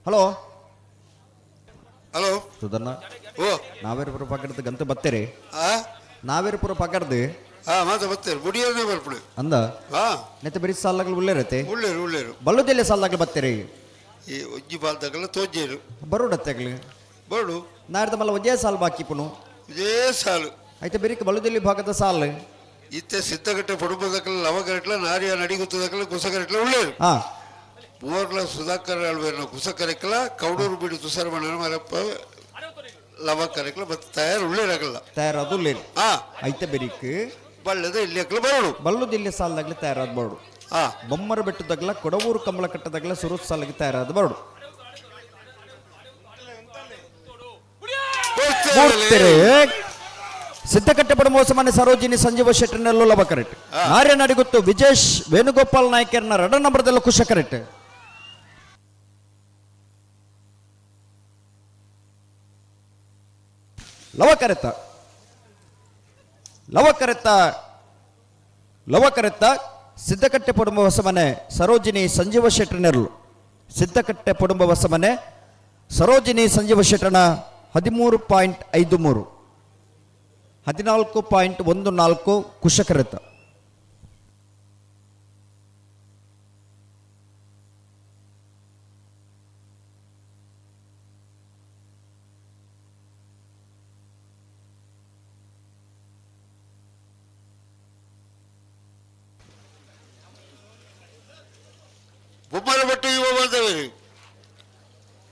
ಹಲೋ ಹಲೋ ಸುಧರ್ಣ. ಓ ನಾವೇರ್ಪುರ ಪಕ್ಕದ ಗಂತ ಬತ್ತೀರಿ? ಆ? ನಾವೇರ್ಪುರ ಪಕ್ಕಡ್ದು ಹಾ ಮಾತ ಬತ್ತೀರಿ, ಬುಡಿಯನ್ನೇ ಬರ್ಪುಣೆ. ಅಂದ ಹಾ ನೆತ್ತ ಬರೀ ಸಾಲಾಗ್ಲು ಉಳ್ಳೇರತೆ? ಉಳ್ಳೇರು ಉಳ್ಳೇರು. ಬಲ್ಲುದೆಲ್ಲ ಸಾಲಾಗ್ಲು ಬತ್ತೀರಿ? ಈ ಒಜ್ಜಿ ಬಾಲ್ದಾಗಲ್ಲ ತೋಜೇರು. ಬರೋಡತ್ತಾಗ್ಲಿ ಬರೋಡು. ನಾರ್ದ ಮಲ್ಲ ಒಂದೇ ಸಾಲು ಬಾಕಿ ಪುನು. ಇದೇ ಸಾಲು. ಐತೆ ಬೆರಿಕ್ ಬಲ್ಲುದೆಲ್ಲಿ ಭಾಗದ ಸಾಲು. ಇತ್ತೆ ಸಿದ್ದಗಟ್ಟೆ ಪಡುಪದಕ್ಕಲ್ಲ ಲವಗರೆಟ್ಲ ನಾರಿಯ ನಡಿಗುತ್ತದಕ್ಕಲ್ಲ ಕುಸಗರೆಟ್ಲ ಉಳ್ಳೇರು. ಹಾ ಮೂರ್ಲ ಸುಧಾಕರ್ ಆಳ್ವೇರ್ನ ಕುಸಕರೆಕ್ಕಲ ಕೌಡೂರು ಬಿಡು ತುಷಾರ್ ಬಣ್ಣ ಮರಪ್ಪ ಲವ ಕರೆಕ್ಲ ಮತ್ತೆ ತಯಾರು ಉಳ್ಳೇರಾಗಲ್ಲ. ತಯಾರಾದ ಉಳ್ಳೇರು. ಹಾ ಐತೆ ಬೆರಿಕ್ ಬಳ್ಳದ ಇಲ್ಲಿ ಅಕ್ಲ ಬರೋಡು. ಬಲ್ಲುದಿಲ್ಲಿ ಸಾಲಾಗ್ಲಿ ತಯಾರಾದ ಬರೋಡು. ಹಾ ಬೊಮ್ಮರ ಬೆಟ್ಟದಾಗಲ ಕೊಡವೂರು ಕಮಲ ಕಟ್ಟದಾಗಲ ಸುರು ಸಾಲಾಗಿ ತಯಾರಾದ ಬರೋಡು. ಸಿದ್ದಕಟ್ಟೆ ಪಡಮೋಸಮಾನ್ಯ ಸರೋಜಿನಿ ಸಂಜೀವ ಶೆಟ್ಟರ್ನೆಲ್ಲೂ ಲವ ಕರೆಕ್ಟ್. ನಾರ್ಯನಾಡಿಗುತ್ತು ವಿಜೇಶ್ ವೇಣುಗೋಪಾಲ್ ನಾಯ್ಕರ್ನ ರಡ ನಂಬರ್ದಲ್ಲೂ ಕುಶ ಕರೆಕ್ಟ್. ಲವ ಕರೆತ ಲವ ಕರೆತ ಲವ ಕರೆತ ಸಿದ್ದಕಟ್ಟೆ ಪಡುಂಬ ಹೊಸಮನೆ ಸರೋಜಿನಿ ಸಂಜೀವ ಶೆಟ್ಟರ್ನೆರಲು. ಸಿದ್ದಕಟ್ಟೆ ಪಡುಂಬ ಹೊಸಮನೆ ಸರೋಜಿನಿ ಸಂಜೀವ ಶೆಟ್ಟರ್ನ 13.53 14.14 ಕುಶಕರೆತ. ಬೊಮ್ಮರಬೆಟ್ಟು ಯುವ ಬಾಂಧವರು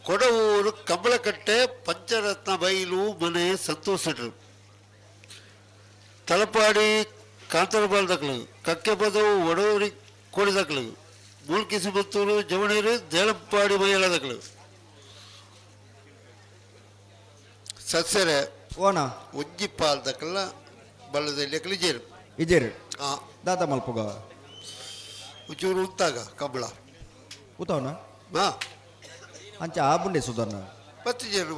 ಕೊಡವೂರು ಕಬ್ಬಳಕಟ್ಟೆ ಪಂಚರತ್ನ ಬೈಲು ಮನೆ ಸಂತೋಷರು ತಲಪಾಡಿ ಕಾಂತರಬಾಲ್ ದಕ್ಕಲು ಕಕ್ಕೆಪದವು ಒಡವರಿ ಕೋಡಿದಕ್ಕಲು ಮೂಲ್ಕಿಸಿಮತ್ತೂರು ಜವಣೇರು ದೇಳಂಪಾಡಿ ಮೈಯಲದಕ್ಕಲು ಸತ್ಸರೆ ಓನ ಒಂಜಿ ಪಾಲ್ ದಕ್ಕಲ ಬಲ್ಲದಲ್ಲಿ ಇಜೇರು ಇಜೇರು ಆ ದಾದ ಮಲ್ಪುಗ ಒಂಚೂರು ಉಂತಾಗ ಕಂಬಳ ಉತ್ತವನ ಹಾ ಅಂಚ ಆ ಬುಂಡೆ ಸುಧರ್ನ ಬತ್ತಿಜೇರು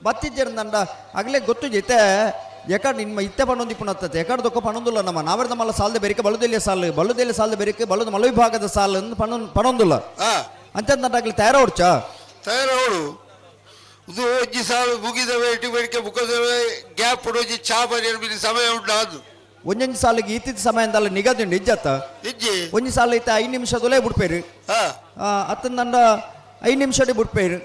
ಬತ್ತಿಜ್ಜೇರು ನಂಡ ಅಗಲೇ ಗೊತ್ತು ಜೈತೆ ಎಕಡ್ ನಿಮ್ಮ ಇತ್ತೆ ಪಣ್ಣೊಂದು ಇಪ್ಪುನತ್ತದೆ ಎಕಡ್ ದೊಕ್ಕ ಪಣೊಂದುಲ್ಲ ನಮ್ಮ ನಾವರ್ದ ಮಲ್ಲ ಸಾಲದ ಬೆರಿಕೆ ಬಳುದೆಲ್ಲಿಯ ಸಾಲು ಬಳುದೆಲ್ಲಿ ಸಾಲದ ಬೆರಿಕೆ ಬಳುದ ಮಲ ವಿಭಾಗದ ಸಾಲು ಅಂದ್ ಪಣೊಂದುಲ್ಲ ಅಂಚಂದ ಆಗಲಿ ತಯಾರ ಹೊಡ್ಚ ತಯಾರವಳು ಇದು ಒಂಜಿ ಸಾಲು ಮುಗಿದವೆ ಇಟ್ಟು ಬೇಡಿಕೆ ಮುಖದವೆ ಗ್ಯಾಪ್ ಒಂಜಿ ಚಾ ಬರಿಯರ್ ಮಿನಿ ಸಮಯ ಉಂಟು ಅದು ಒಂಜೊಂಜಿ ಸಾಲಿಗೆ ಈತಿದ್ದ ಸಮಯದಲ್ಲ ನಿಗದಿ ಇಜ್ಜತ್ತ ಇಜ್ಜಿ ಒಂಜಿ ಸಾಲು ಐತೆ 5 ನಿಮಿಷದಲ್ಲೇ ಬಿಡ್ಪೇರು ಅತ್ತಂದಂಡ 5 ನಿಮಿಷ ಬಿಡ್ಪೇರು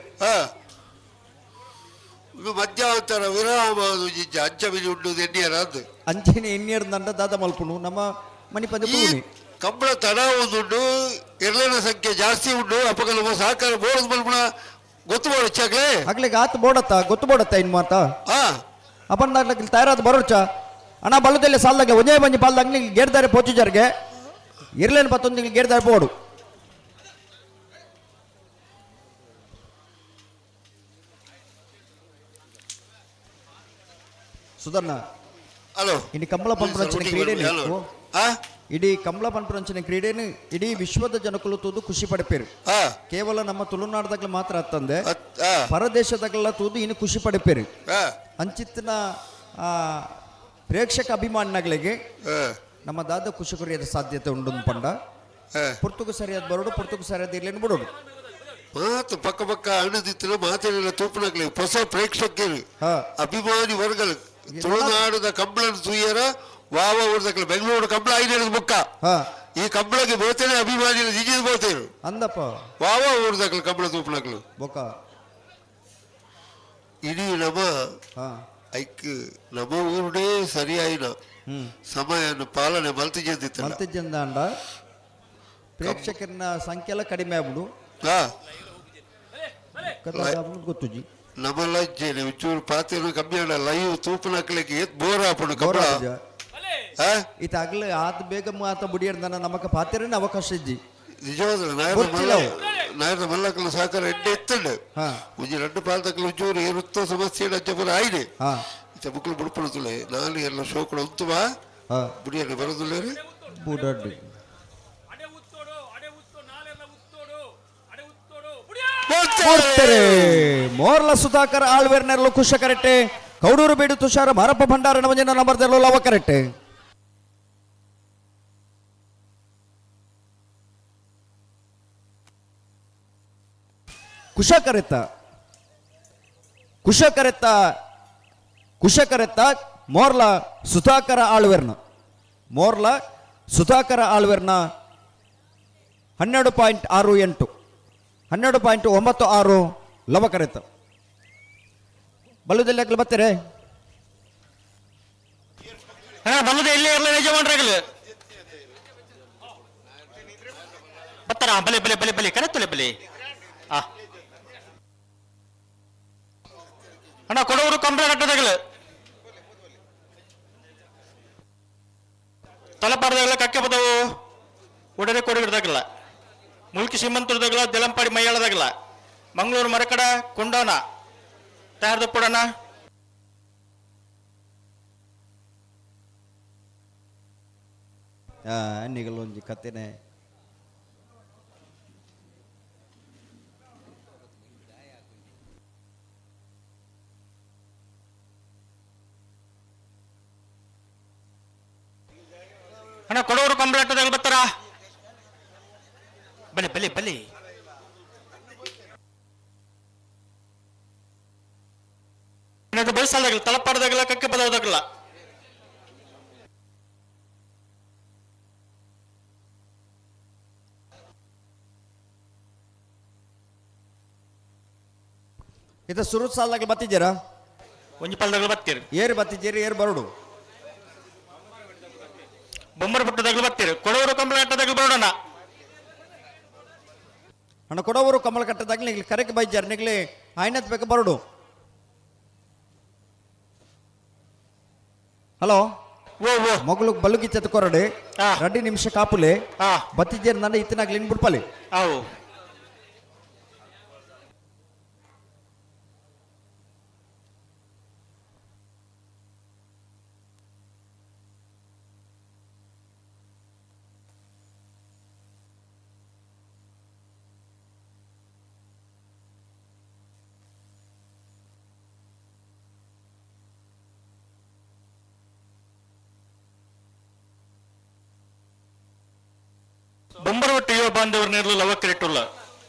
ಇದು ಮಧ್ಯಾಂತರ ವಿರಾಮ ಅದು ಅಂಚ ಮಿನಿ ಉಂಟು ಎಣ್ಣಿಯರ ಅದು ಅಂಚನೆ ಎಣ್ಣಿಯರ್ ದಂಡ ದಾದ ಮಲ್ಪುನು ನಮ್ಮ ಮಣಿಪಂದೆ ಪೂಣಿ ಕಂಬಳ ತಡ ಒಂದುಂಡು ಎರ್ಲನ ಸಂಖ್ಯೆ ಜಾಸ್ತಿ ಉಂಟು ಅಪ್ಪಗ ನಮ್ಮ ಸಹಕಾರ ಬೋರ್ಡ್ ಮಲ್ಪುಣ ಗೊತ್ತು ಬೋಡಚ್ಚಾಗ್ಲೇ ಆಗ್ಲಿಗೆ ಆತ ಬೋಡತ್ತ ಗೊತ್ತು ಬೋಡತ್ತ ಇನ್ ಮಾತ ಅಪ್ಪನ ತಯಾರಾದ ಬರೋಚ ಅಣ್ಣ ಬಲ್ಲದಲ್ಲಿ ಸಾಲದಾಗ ಒಂದೇ ಬಂಜಿ ಪಾಲ್ದಾಗ ಗೇರ್ದಾರೆ ಪೋಚುಜರ್ಗೆ ಇರ್ಲೇನು ಪತ್ತೊಂದು ಗೇರ್ದಾರೆ ಬೋಡು ಸುಧರ್ಣ ಹಲೋ ಇಡೀ ಕಂಬಳ ಪಂಪುರಂಚಿನ ಕ್ರೀಡೆನು ಇಡೀ ಕಂಬಳ ಪಂಪುರಂಚಿನ ಕ್ರೀಡೆನು ಇಡೀ ವಿಶ್ವದ ಜನಕುಲು ತೂದು ಖುಷಿ ಪಡೆಪೇರು ಕೇವಲ ನಮ್ಮ ತುಳುನಾಡದಾಗಲ ಮಾತ್ರ ಅತ್ತಂದೆ ಪರದೇಶದಾಗಲೆಲ್ಲ ತೂದು ಇನ್ನು ಖುಷಿ ಪಡೆಪೇರು ಅಂಚಿತ್ತಿನ ಪ್ರೇಕ್ಷಕ ಅಭಿಮಾನಿಗಳಿಗೆ ನಮ್ಮ ದಾದ ಖುಷಿ ಕೊರಿಯದ ಸಾಧ್ಯತೆ ಉಂಡು ಪಂಡ ಪುರ್ತುಗು ಸರಿಯಾದ ಬರೋಡು ಪುರ್ತುಗು ಸರಿಯಾದ ಇರ್ಲೇನು ಬಿಡೋಡು ಮಾತು ಪಕ್ಕ ಪಕ್ಕ ಅಣ್ಣದಿತ್ತಿನ ಮಾತಿನ ತೂಪುನಕ್ಲೆ ಹೊಸ ಪ್ರೇಕ್ಷಕರು ಅಭಿಮಾನಿ ವರ್ಗలు ತುಳುನಾಡದ ಕಂಬಳನ್ ತೂಯರ ವಾವ ಊರ್ದಕ್ಲೆ ಬೆಂಗಳೂರು ಕಂಬಳ ಐದು ಬುಕ್ಕ ಈ ಕಂಬಳಗೆ ಬೋತೇನೆ ಅಭಿಮಾನಿಗಳು ನಿಜದ ಬೋತೇರು ಅಂದಪ್ಪ ವಾವ ಊರ್ದಕ್ಲೆ ಕಂಬಳ ತೂಪುನಕ್ಲು ಬೊಕ್ಕ ಇಡೀ ನಮ್ಮ ಐಕ್ ನಮ್ಮ ಊರುಡೇ ಸರಿಯಾಯಿನ ಸಮಯ ಪಾಲನೆ ಮಲ್ತಿಜಂದಿತ್ತು ಮಲ್ತಿಜಂದಾಂಡ ಪ್ರೇಕ್ಷಕರನ್ನ ಸಂಖ್ಯೆ ಎಲ್ಲ ಕಡಿಮೆ ಆಗ್ಬಿಡು ಗೊತ್ತುಜಿ ನಮ್ಮ ಲಜ್ಜೆನೆ ಒಂಚೂರು ಪಾತೆನು ಕಮ್ಮಿ ಆಂಡ ಲೈವ್ ತೂಪುನಕ್ಲೆಗ್ ಏತ್ ಬೋರ್ ಆಪುಂಡು ಕಂಬಳ ಈತ ಆಗ್ಲೇ ಆತ ಬೇಗ ಆತ ಬುಡಿಯರ್ದನ ನಮಕ ಪಾತೆರನೆ ಅವಕಾಶ ಇಜ್ಜಿ ನಿಜವಾದ ನಾಯರ್ದ ಮಲ್ಲಕಲ್ನ ಸಹಕಾರ ಎಡ್ಡೆ ಎತ್ತಂಡು ಒಂಜಿ ರಡ್ಡು ಪಾಲ್ದಕ್ಲು ಒಂಚೂರು ಏರುತ್ತ ಸಮಸ್ಯೆ ಅಂಚ ಪೂರ ಆಯ್ನೆ ಇತ್ತೆ ಬುಕ್ಲು ಬುಡ್ಪುಣ ತುಲೆ ನಾಲ್ ಎಲ್ಲ ಶೋಕುಡು ಉಂತುವ ಬುಡಿಯರ್ನ ಬರೋದುಲ್ಲೇರು ಬುಡಡ್ಡು ಮೋರ್ಲ ಸುಧಾಕರ್ ಆಳ್ವೇರ್ ನೆರಳು ಕುಶ ಕರೆಕ್ಟೆ ಕೌಡೂರು ಬೇಡು ತುಷಾರ ಮಾರಪ್ಪ ಭಂಡಾರ ನವಜನ ನಂಬರ್ ಲವ ಕರೆಕ್ಟೆ ಕುಶ ಕರೆತ್ತ ಕುಶ ಕರೆತ್ತ ಕುಶ ಕರೆತ್ತ ಮೋರ್ಲ ಸುಧಾಕರ ಆಳ್ವೇರ್ನ ಮೋರ್ಲ ಸುಧಾಕರ ಆಳ್ವೇರ್ನ 12.68 12.96 ಲವ ಕರೆತ ಬಲ್ಲದಲ್ಲಿ ಯಾಕೆ ಬರ್ತಾರೆ ಬಲ್ಲದ ಎಲ್ಲಿ ಇರಲಿ ಯಜಮಾನ್ರಾಗಲಿ ಬರ್ತಾರ ಬಲೆ ಬಲೆ ಬಲೆ ಬಲೆ ಕರೆತ್ತಲೆ ಬಲೆ ಆ ಅಣ್ಣ ಕೊಡವರು ಕಂಬಳ ಕಟ್ಟದಾಗಲ ತಲಪಾಡದಾಗಲ ಕಕ್ಕೆ ಬದವು ಒಡನೆ ಕೊಡಗಿಡ್ದಾಗಲ್ಲ ಮುಲ್ಕಿ ಶ್ರೀಮಂತರದಾಗಲ ದೆಲಂಪಾಡಿ ಮೈಯಾಳದಾಗಲ ಮಂಗಳೂರು ಮರಕಡ ಕೊಂಡೋನ ತಯಾರ್ದ ಪುಡಣ ನಿಗಲೊಂಜಿ ಕತೆನೆ ಅಣ್ಣ ಕೊಡವರು ಕಂಬಳಟ್ಟದಾಗ ಬರ್ತಾರ ಬಲೆ ಬಲೆ ಬಲೆ ಬಯಸಲ್ದಾಗಲ್ಲ ತಲಪಾಡದಾಗಲ್ಲ ಕಕ್ಕೆ ಬದವದಾಗಲ್ಲ ಇದು ಸುರು ಸಾಲಾಗಿ ಬತ್ತಿದ್ದೀರಾ ಒಂಜಿ ಪಲ್ದಾಗಲ ಬತ್ತೀರಿ ಏರು ಬತ್ತಿದ್ದೀರಿ ಏರು ಬರೋಡು ಬೊಮ್ಮರ ಪುಟ್ಟದಾಗಲು ಬರ್ತೀರಿ ಕೊಡವರು ಕಂಬಳಟ್ಟದಾಗಲು ಬರೋಣ ಅಣ್ಣ ಕೊಡವರು ಕಮಲ ಕಟ್ಟದಾಗ ನಿಗ್ಲಿ ಕರೆಕ್ ಬೈಜಾರ್ ನಿಗ್ಲಿ ಆಯ್ನತ್ ಬೇಕು ಬರೋಡು. ಹಲೋ, ಮಗಳು ಬಲ್ಲುಗಿ ಚೆತ್ತ ಕೊರಡೆ 2 ನಿಮಿಷ ಕಾಪುಲೆ ಬತ್ತಿದ್ದೇರು ನನ್ನ ಇತ್ತಿನಾಗ್ಲಿ ಬಿಡ್ಪಲಿ. ಅವು ಬೊಂಬರವಟ್ಟಿ ಯುವ ಬಾಂಧವರು ನೇರಲು ಲವ ಕ್ರಿಕೆಟುಲ್ಲ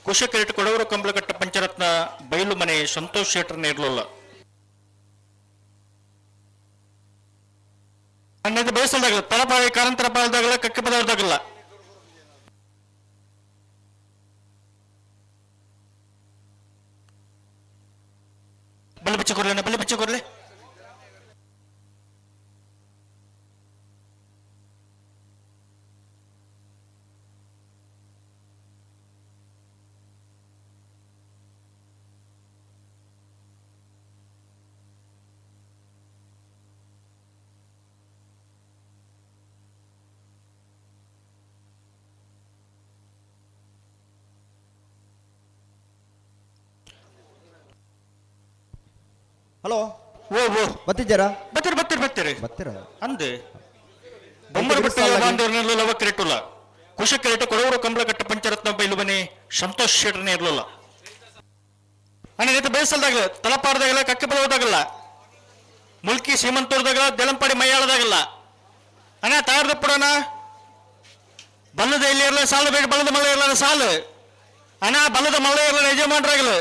ಕುಶ ಕ್ರಿಕೆಟ್ ಕೊಡವರು ಕಂಬಳಕಟ್ಟ ಪಂಚರತ್ನ ಬೈಲು ಮನೆ ಸಂತೋಷ್ ಶೆಟ್ಟರ್ ನೇರಲುಲ್ಲ. ಅನ್ನದು ಬೇಸಲ್ದಾಗಲ್ಲ ತಲಪಾಳಿ ಕಾರಂತರ ಪಾಲ್ದಾಗಲ್ಲ ಕಕ್ಕೆ ಪದವರ್ದಾಗಲ್ಲ. ಬಲ್ಲೆ ಬಿಚ್ಚು ಕೊಡ್ಲೆ, ಬಲ್ಲೆ ಬಿಚ್ಚು ಕೊಡ್ಲೆ. ಹಲೋ, ಓ ಓ ಬತ್ತಿದ್ದೀರಾ? ಬತ್ತೀರಿ ಬತ್ತೀರಿ ಬತ್ತೀರಿ ಬತ್ತೀರ ಅಂದೆ. ಬೊಮ್ಮರ ಬಟ್ಟೆ ಬಾಂಧವರನ್ನೆಲ್ಲ ಲವ ಕ್ರಿಕೆಟುಲ್ಲ ಕುಶ ಕ್ರಿಕೆಟ್ ಕೊಡವರು ಕಂಬಳಕಟ್ಟ ಪಂಚರತ್ನ ಬೈಲು ಮನೆ ಸಂತೋಷ್ ಶೆಟ್ಟರ್ನೇ ಇರಲಿಲ್ಲ. ಅಣ್ಣ ಬೇಸಲ್ದಾಗಲ್ಲ ತಲಪಾರದಾಗಲ್ಲ ಕಕ್ಕೆ ಬಲೋದಾಗಲ್ಲ ಮುಲ್ಕಿ ಸೀಮಂತೂರ್ದಾಗಲ್ಲ ದೆಳಂಪಾಡಿ ಮೈಯಾಳದಾಗಲ್ಲ. ಅಣ್ಣ ತಯಾರ್ದಪ್ಪಡೋಣ ಬಲ್ಲದ ಇಲ್ಲಿ ಇರಲ್ಲ ಸಾಲು ಬೇಡ ಬಲ್ಲದ ಮಲ್ಲ ಇರಲ್ಲ ಸಾಲು ಅಣ್ಣ ಬಲ್ಲದ ಮಲ್ಲ ಇರಲ್ಲ ಯಜಮಾನ್ರಾಗಲ್ಲ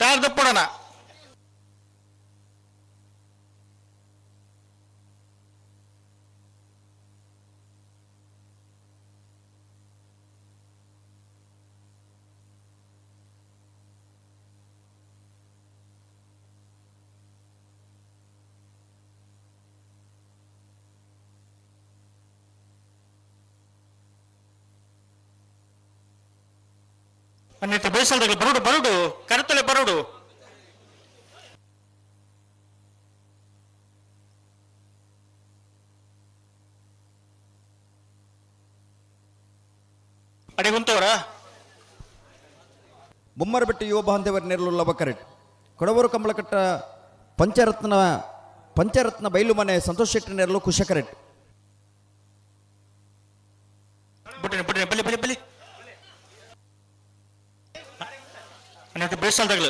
ತಯಾರ್ದಪ್ಪಡೋಣ. ಅನ್ನಿತ್ತು ಬೇಸಲ್ದಾಗ ಬರುಡು ಬರುಡು ಕರೆತಲೆ ಬರುಡು. ಅಡಿಗುಂತವರ ಬೊಮ್ಮರಬೆಟ್ಟು ಯುವ ಬಾಂಧವರ ನೆರಳು ಲವ ಕರೆಟ್ ಕೊಡವರು ಕಂಬಳಕಟ್ಟ ಪಂಚರತ್ನ ಪಂಚರತ್ನ ಬೈಲು ಮನೆ ಸಂತೋಷ್ ಶೆಟ್ಟಿ ನೆರಳು ಕುಶ ಕರೆಟ್. ಬುಟ್ಟಿನ ಬುಟ್ಟಿನ ಬಲಿ ಬಲಿ ಬಲಿ ಅನ್ನಿತ್ತು ಬೇಸಲ್ದಾಗಲು.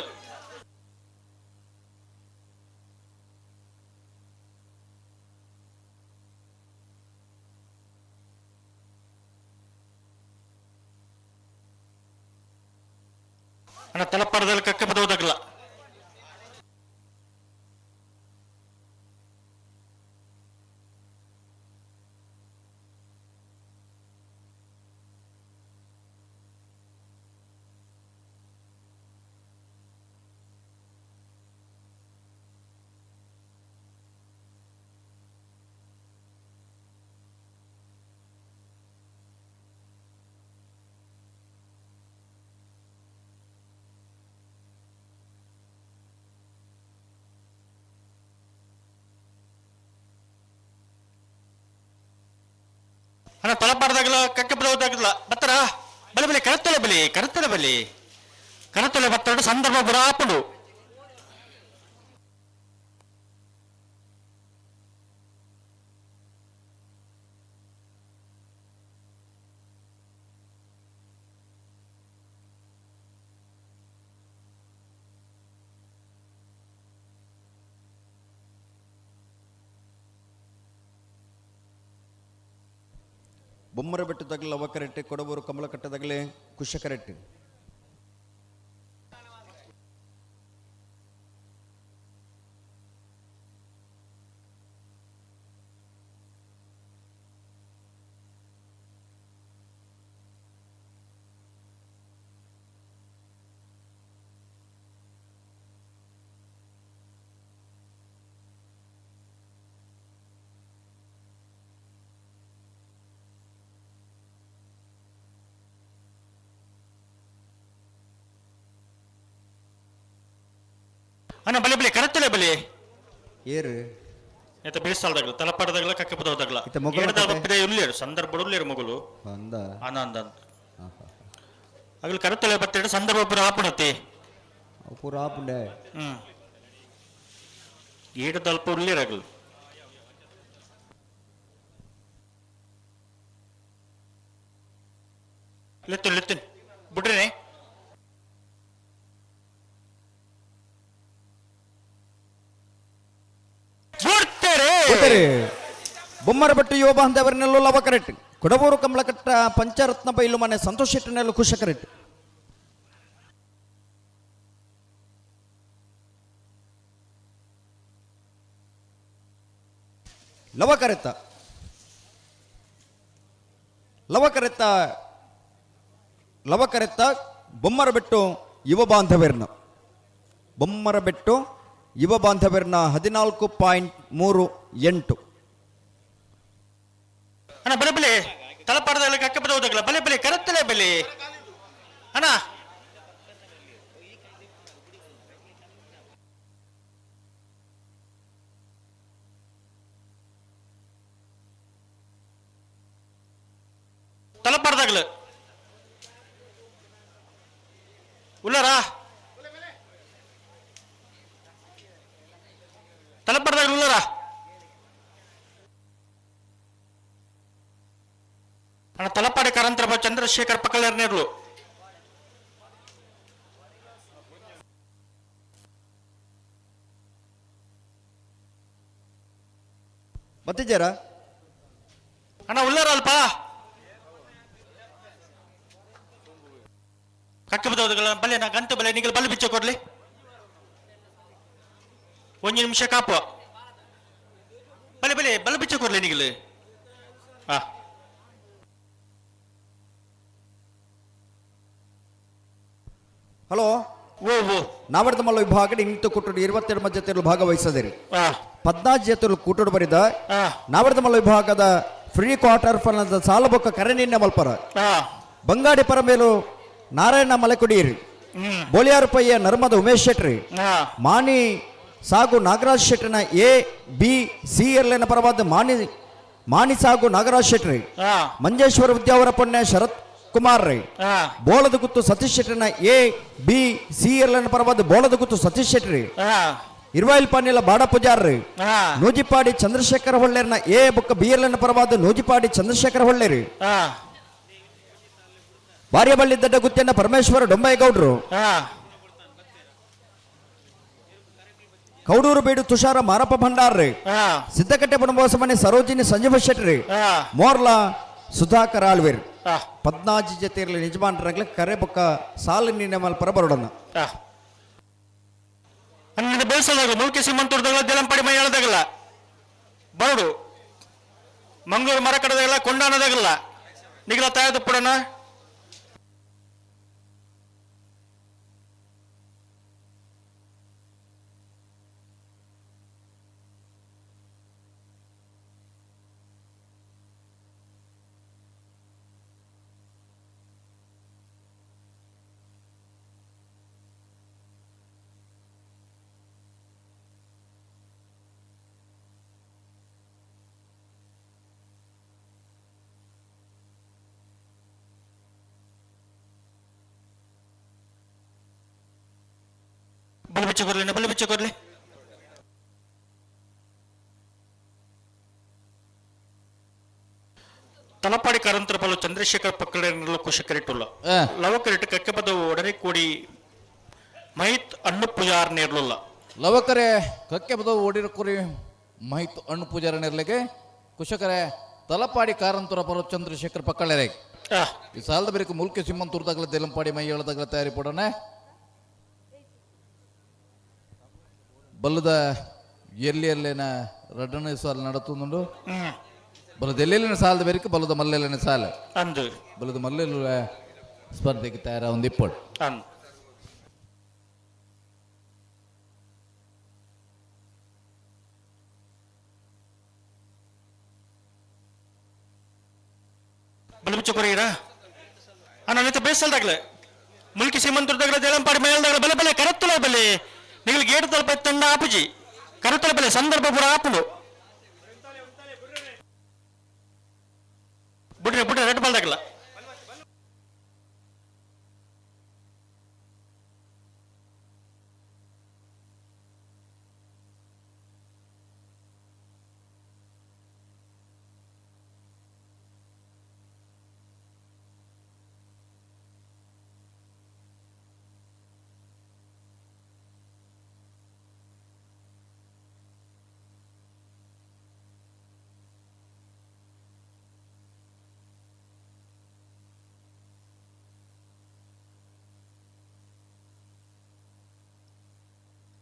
ಅಣ್ಣ ತಲಪಾರದಲ್ಲಿ ಕಕ್ಕೆ ಬದೋದಾಗಲ್ಲ. ಅಣ್ಣ ತಲಪಾರದಾಗಲ್ಲ ಕಕ್ಕೆ ಬದೋದಾಗಲ್ಲ ಬತ್ತರ ಬಲೆ ಬಲೆ ಕರತ್ತಲೆ ಬಲಿ ಕರತ್ತಲೆ ಬಲಿ ಕರತ್ತಲೆ ಬತ್ತಡ ಸಂದರ್ಭ ಬರಾಪುಂಡು. ಬೊಮ್ಮರ ಬೆಟ್ಟದಾಗಲಿ ಲವ ಕರೆಟ್ಟಿ ಕೊಡಬೂರು ಕಮಲಕಟ್ಟದಾಗಲಿ ಕುಶ ಕರೆಟ್ಟಿ. ಅಣ್ಣ ಬಲೆ ಬಲೆ ಕರತ್ತಲೆ ಬಲೆ. ಏರು ಎತ್ತ ಬೇಸಾಲ್ದಾಗಲ ತಲಪಾಡದಾಗಲ ಕಕ್ಕಪದವದಾಗಲ. ಇತ್ತೆ ಮೊಗಲ ಏಡ್ದ ಕತೆ? ಬಪ್ಪಿದೆ ಉಲ್ಲೇರು ಸಂದರ್ಭ ಉಲ್ಲೇರು ಮೊಗಲು. ಅಂದ. ಅಂದ ಅಂದ ಅಂದ. ಅಗಲು ಕರತ್ತಲೆ ಬತ್ತಿಡ ಸಂದರ್ಭ ಪೂರ ಆಪುಣತೆ. ಅವು ಪೂರ ಆಪುಂಡೆ. ಏಡದಲ್ಪ ಉಲ್ಲೇರು ಅಗಲು. ಲೆತ್ತುನ್ ಲೆತ್ತುನ್ ಬಿಡ್ರೇನೆ. ಬಿಡ್ತಾರೆ. ಬೊಮ್ಮರಬೆಟ್ಟು ಯುವ ಬಾಂಧವರನ್ನೆಲ್ಲೂ ಲವ ಕರೆಕ್ಟ್. ಕೊಡವೂರು ಕಮಲಕಟ್ಟ ಪಂಚರತ್ನ ಬೈಲು ಮನೆ ಸಂತೋಷ್ ಶೆಟ್ಟನೆಲ್ಲೂ ಖುಷ ಕರೆಕ್ಟ್. ಲವ ಕರೆತ್ತ ಲವ ಕರೆತ್ತ ಲವ ಕರೆತ್ತ ಬೊಮ್ಮರಬೆಟ್ಟು ಯುವ ಬಾಂಧವ್ಯರ್ನ ಬೊಮ್ಮರಬೆಟ್ಟು ಯುವ ಬಾಂಧವ್ಯರ್ನ 14.38. ಅಣ್ಣ ಬಲೆ ಬಲೆ ತಲಪಾಡದಲ್ಲಿ ಕಕ್ಕಪದ ಹೋದಾಗಲ ಬಲೆ ಬಲೆ ಕರತ್ತಲೆ ಬಲೆ ಅಣ್ಣ. ತಲಪಾಡದಾಗಲ ಉಳ್ಳಾರಾ ತಲಪಾಡದಾಗಲ ಉಳ್ಳಾರಾ ಅಣ್ಣ. ತಲಪಾಡಿ ಕಾರಂತರ ಚಂದ್ರಶೇಖರ್ ಪಕ್ಕಲೇರ್ನೇರ್ಲು. ಬತ್ತಿದ್ದೀರಾ ಅಣ್ಣ? ಉಳ್ಳಾರ ಅಲ್ಪ ಕಕ್ಕಬದವದುಗಳ ಬಲೆ ನಾ ಗಂತು ಬಲೆ ನಿಗಲ್ ಬಲ್ಲು ಬಿಚ್ಚ ಕೊಡ್ಲಿ ಒಂದು ನಿಮಿಷ ಕಾಪು ಬಲೆ ಬಲೆ ಬಲ್ಲು ಬಿಚ್ಚ ಕೊಡ್ಲಿ ನಿಗಲು. ಆ ಹಲೋ ಓ ಓ ನಾವರ್ದ ಮಲ್ಲ ವಿಭಾಗ ಇಂತು ಕೂಟೋಡು 22 ಜೊತೆಗಳು ಭಾಗವಹಿಸದಿರಿ. 14 ಜೊತೆಗಳು ಕೂಟೋಡು ಬರಿದ ನಾವರ್ದ ಮಲ್ಲ ವಿಭಾಗದ ಫ್ರೀ ಕ್ವಾರ್ಟರ್ ಫೈನಲ್ ಸಾಲಬೊಕ್ಕ ಕರೆ ನಿನ್ನೆ ಮಲ್ಪರ. ಬಂಗಾಡಿ ಪರಮೇಲು ನಾರಾಯಣ ಮಲೆಕುಡಿಯಿರಿ, ಬೋಳಿಯಾರು ಪಯ್ಯ ನರ್ಮದ ಉಮೇಶ್ ಶೆಟ್ರಿ, ಮಾಣಿ ಸಾಗು ನಾಗರಾಜ್ ಶೆಟ್ಟರ್ನ ಎ ಬಿ ಸಿ ಎಲ್ ಪರವಾದ ಮಾಣಿ ಮಾಣಿ ಸಾಗು ನಾಗರಾಜ್ ಶೆಟ್ರಿ, ಮಂಜೇಶ್ವರ ವಿದ್ಯಾವರ ಪುಣ್ಯ ಶರತ್ ಕುಮಾರ್ ರೈ, ಬೋಳದ ಗುತ್ತು ಸತೀಶ್ ಶೆಟ್ಟರ್ನ ಎ ಬಿ ಸಿ ಎಲ್ ಪರವಾದ ಬೋಳದ ಗುತ್ತು ಸತೀಶ್ ಶೆಟ್ರಿ, ಇರ್ವಾಯಿಲ್ ಪಾನಿಲ ಬಾಡ ಪೂಜಾರ್ರಿ, ನೂಜಿಪಾಡಿ ಚಂದ್ರಶೇಖರ ಹೊಳ್ಳೇರ್ನ ಎ ಬುಕ್ಕ ಬಿ ಎಲ್ ಎನ್ ಪರವಾದ ನೂಜಿಪಾಡಿ ಚಂದ್ರಶೇಖರ ಹೊಳ್ಳೇರಿ, ಬಾರ್ಯಬಳ್ಳಿ ದಡ್ಡ ಗುತ್ತಿನ ಪರಮೇಶ್ವರ ಡೊಂಬೈಗೌಡ್ರು, ಕೌಡೂರು ಬೀಡು ತುಷಾರ ಮಾರಪ್ಪ ಭಂಡಾರ್ರಿ, ಸಿದ್ದಕಟ್ಟೆ ಪುನರ್ವಾಸ ಮನೆ ಸರೋಜಿನಿ ಸಂಜೀವ ಶೆಟ್ರಿ, ಮೋರ್ಲಾ ಸುಧಾಕರ್ ಆಳ್ವೇರ್. 14 ಜೊತೆಯಲ್ಲಿ ನಿಜಮಾನ್ರಾಗ್ಲೆ ಕರೆ ಬೊಕ್ಕ ಸಾಲು ನಿನ್ನೆ ಮಲ್ಪರ ಬರೋಡನ್ನ. ಹನ್ನೆರಡು ಬೇಸದಾಗ ಮುಲ್ಕಿ ಸಿಮಂತೂರ್ದಾಗಲ ದೇಲಂಪಾಡಿ ಮೈಯಾಳದಾಗಲ್ಲ ಬರಡು ಮಂಗಳೂರು ಮರಕಡದಾಗಲ್ಲ ಕೊಂಡಾನದಾಗಲ್ಲ ನಿಗಲ ತಾಯದ ಪುಡನ ಬಲು ಬಿಚ್ಚ ಕೊರ್ಲಿ ಬಲು ಬಿಚ್ಚ ಕೊರ್ಲಿ. ತಲಪಾಡಿ ಕಾರಂತರ ಬಲು ಚಂದ್ರಶೇಖರ್ ಪಕ್ಕಡಲು ಕುಶಕರಿಟ್ಟುಲ್ಲ ಲವಕರಿಟ್ಟು ಕಕ್ಕೆಪದ ಒಡನೆ ಕೂಡಿ ಮಹಿತ್ ಅಣ್ಣು ಪೂಜಾರ್ ನೇರ್ಲುಲ್ಲ. ಲವಕರೆ ಕಕ್ಕೆ ಬದವು ಓಡಿರ ಕುರಿ ಮಹಿತ್ ಅಣ್ಣು ಪೂಜಾರ ನೇರ್ಲಿಗೆ ಕುಶಕರೆ ತಲಪಾಡಿ ಕಾರಂತರ ಬರೋ ಚಂದ್ರಶೇಖರ್ ಪಕ್ಕಳೆರೆ. ಈ ಸಾಲದ ಬೇರೆ ಮುಲ್ಕಿ ಸಿಮ್ಮಂತೂರ್ದಾಗಲ ದೇಲಂಪಾಡಿ ಮೈ ಹೇಳದಾಗಲ ತಯಾರಿ ಪಡೋಣ. ಬಲ್ಲದ ಎಲ್ಲಿ ಎಲ್ಲೇನ ರಡ್ಡನೇ ಸಾಲ ನಡತುಂಡು ಬಲದ ಎಲ್ಲೆಲ್ಲಿನ ಸಾಲದ ಬೇರೆ ಬಲದ ಮಲ್ಲೆಲ್ಲನ ಸಾಲ ಅಂದು ಬಲದ ಮಲ್ಲೆಲ್ಲ ಸ್ಪರ್ಧೆಗೆ ತಯಾರ ಒಂದು ಇಪ್ಪಡು. ಬಲಬಿಚ್ಚ ಕೊರಿಯರ ಅಣ್ಣ ಬೇಸಲ್ದಾಗ್ಲೆ ಮುಲ್ಕಿ ಸೀಮಂತೂರ್ದಾಗಲ ದೇಲಂಪಾಡಿ ಮೈಯಲ್ದಾಗಲ ಬಲೆ ಬಲೆ ಕರತ್ತುಲ ಬಲೆ ನಿಗಲ್ ಗೇಟ್ ತಲುಪ ತಂಡ ಆಪುಜಿ ಕರುತಲಪಲೆ ಸಂದರ್ಭ ಪೂರ ಆಪುಂಡು ಬುಡ್ರೆ ಬುಡ್ರೆ ರೆಡ್ ಬಾಲ್ ದಾಕಲ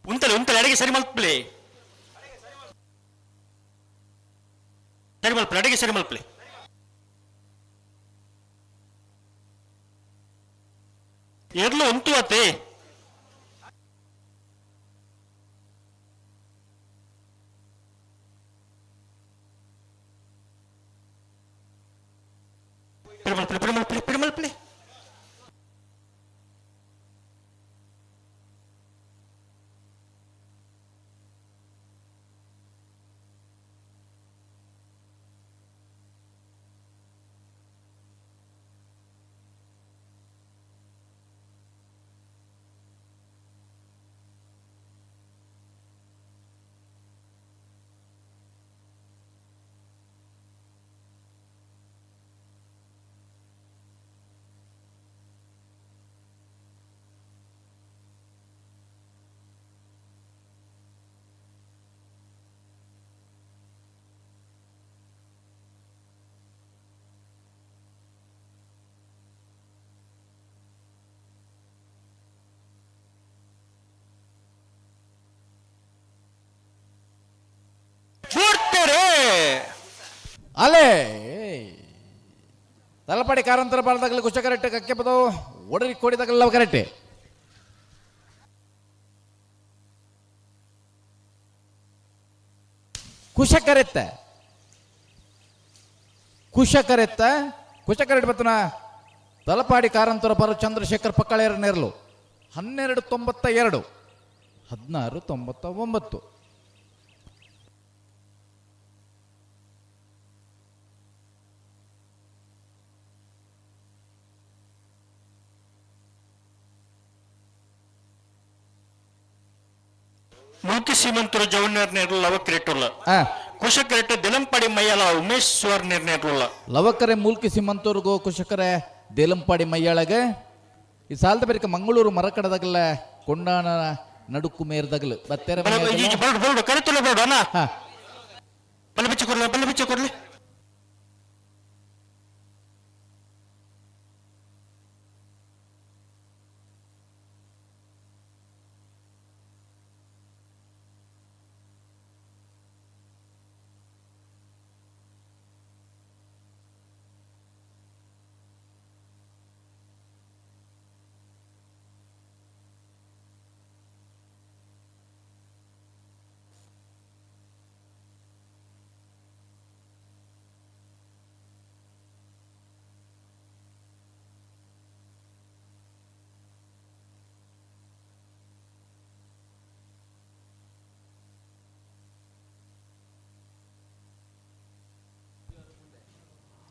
ಉಂತಲೆ ಉಂತಲೆ ಅಡಿಗೆ ಸರಿ ಮಲ್ಪಲೆ ಸರಿ ಮಲ್ಪಲೆ ಅಡಿಗೆ ಸರಿ ಮಲ್ಪಲೆ ಎರ್ಲು ಉಂತು ಅತ್ತೆ ಪಿರಮಲ್ಪಲೆ ಪಿರಮಲ್ಪಲೆ ಪಿರಮಲ್ಪಲೆ ಅಲೆ ತಲಪಾಡಿ ಕಾರಂತರ ಬಾಲದಾಗಲಿ ಕುಶ ಕರೆಕ್ಟ್ ಕಕ್ಕೆ ಪದವು ಒಡರಿ ಕೋಡಿದಾಗಲ್ಲ ಕರೆಕ್ಟ್ ಕುಶ ಕರೆತ್ತ ಕುಶ ಕರೆತ್ತ ಕುಶ ಕರೆಟ್ ಬತ್ತನ ತಲಪಾಡಿ ಕಾರಂತರ ಬರೋ ಚಂದ್ರಶೇಖರ್ ಪಕ್ಕಳೆಯರ ನೆರಳು 12.92 16.99. ಮುಲ್ಕಿ ಸೀಮಂತರು ಜವನ್ಯರ್ ನೇರ್ಲು ಲವ ಕ್ರಿಯೇಟುಲ್ಲ ಕುಶಕರೆಟ್ಟ ದಿಲಂಪಾಡಿ ಮೈಯಾಲ ಉಮೇಶ್ ಸುವರ್ ನಿರ್ಣಯಲ್ಲ ಲವಕರೆ ಮೂಲ್ಕಿ ಸೀಮಂತೂರ್ಗು ಕುಶಕರೆ ದೇಲಂಪಾಡಿ ಮೈಯಾಳಗೆ ಈ ಸಾಲದ ಬೇರೆ ಮಂಗಳೂರು ಮರಕಡದಾಗಲ್ಲ ಕೊಂಡಾಣ ನಡುಕು ಮೇರ್ದಾಗಲು ಬತ್ತೇರ ಬರಡು ಕರಿತುಲ್ಲ ಬರಡು ಅಣ್ಣ ಬಲ್ಲ ಬಿಚ್ಚಿ ಕೊಡ್ಲಿ ಬಲ್ಲ ಬಿಚ್ಚಿ ಕೊಡ್ಲಿ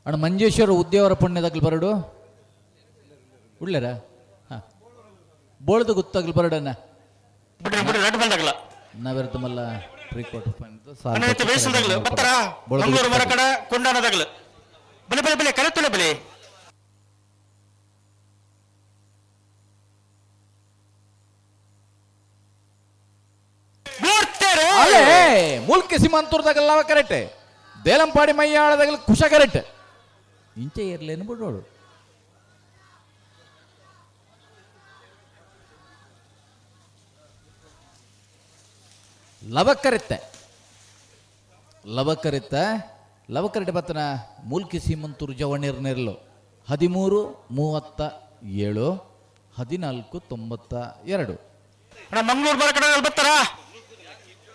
ಅಣ್ಣ ಮಂಜೇಶ್ವರ ಉದ್ಯಾವರ ಪುಣ್ಯದಾಗಲಿ ಬರಡು ಉಳ್ಳೇರ ಹಾಂ ಬೋಳದ ಗುತ್ತಾಗಲಿ ಬರಡಣ್ಣ ನಾವೆರ್ತಮಲ್ಲ ಪ್ರೀ ಕ್ವಾರ್ಟರ್ ಫೈನಲ್ ಮಂಗಳೂರು ಮರಕಡ ಕೊಂಡಾಣದಾಗಲು ಬಲೆ ಬಲೆ ಬಲೆ ಕರೆತುಲೆ ಬಲೆ ಅಲ್ಲೇ ಮೂಲ್ಕೆ ಸೀಮಾಂತೂರ್ದಾಗಲ್ಲ ಕರೆಕ್ಟ್ ದೇಲಂಪಾಡಿ ಮೈಯಾಳದಾಗಲಿ ಕುಶ ಕರೆಕ್ಟ್ ಇಂಚೆ ಇರ್ಲೇನು ಬಿಡೋಳು. ಲವಕರಿತ್ತೆ ಲವಕರಿತ್ತ ಲವಕರಿಟ ಬತ್ತನ ಮೂಲ್ಕಿ ಸೀಮಂತೂರು ಜವಣಿರ್ ನೆರಳು 13.37 14.92. ಅಣ್ಣ ಮಂಗಳೂರು ಮರಕಡ ಬರ್ತಾರಾ?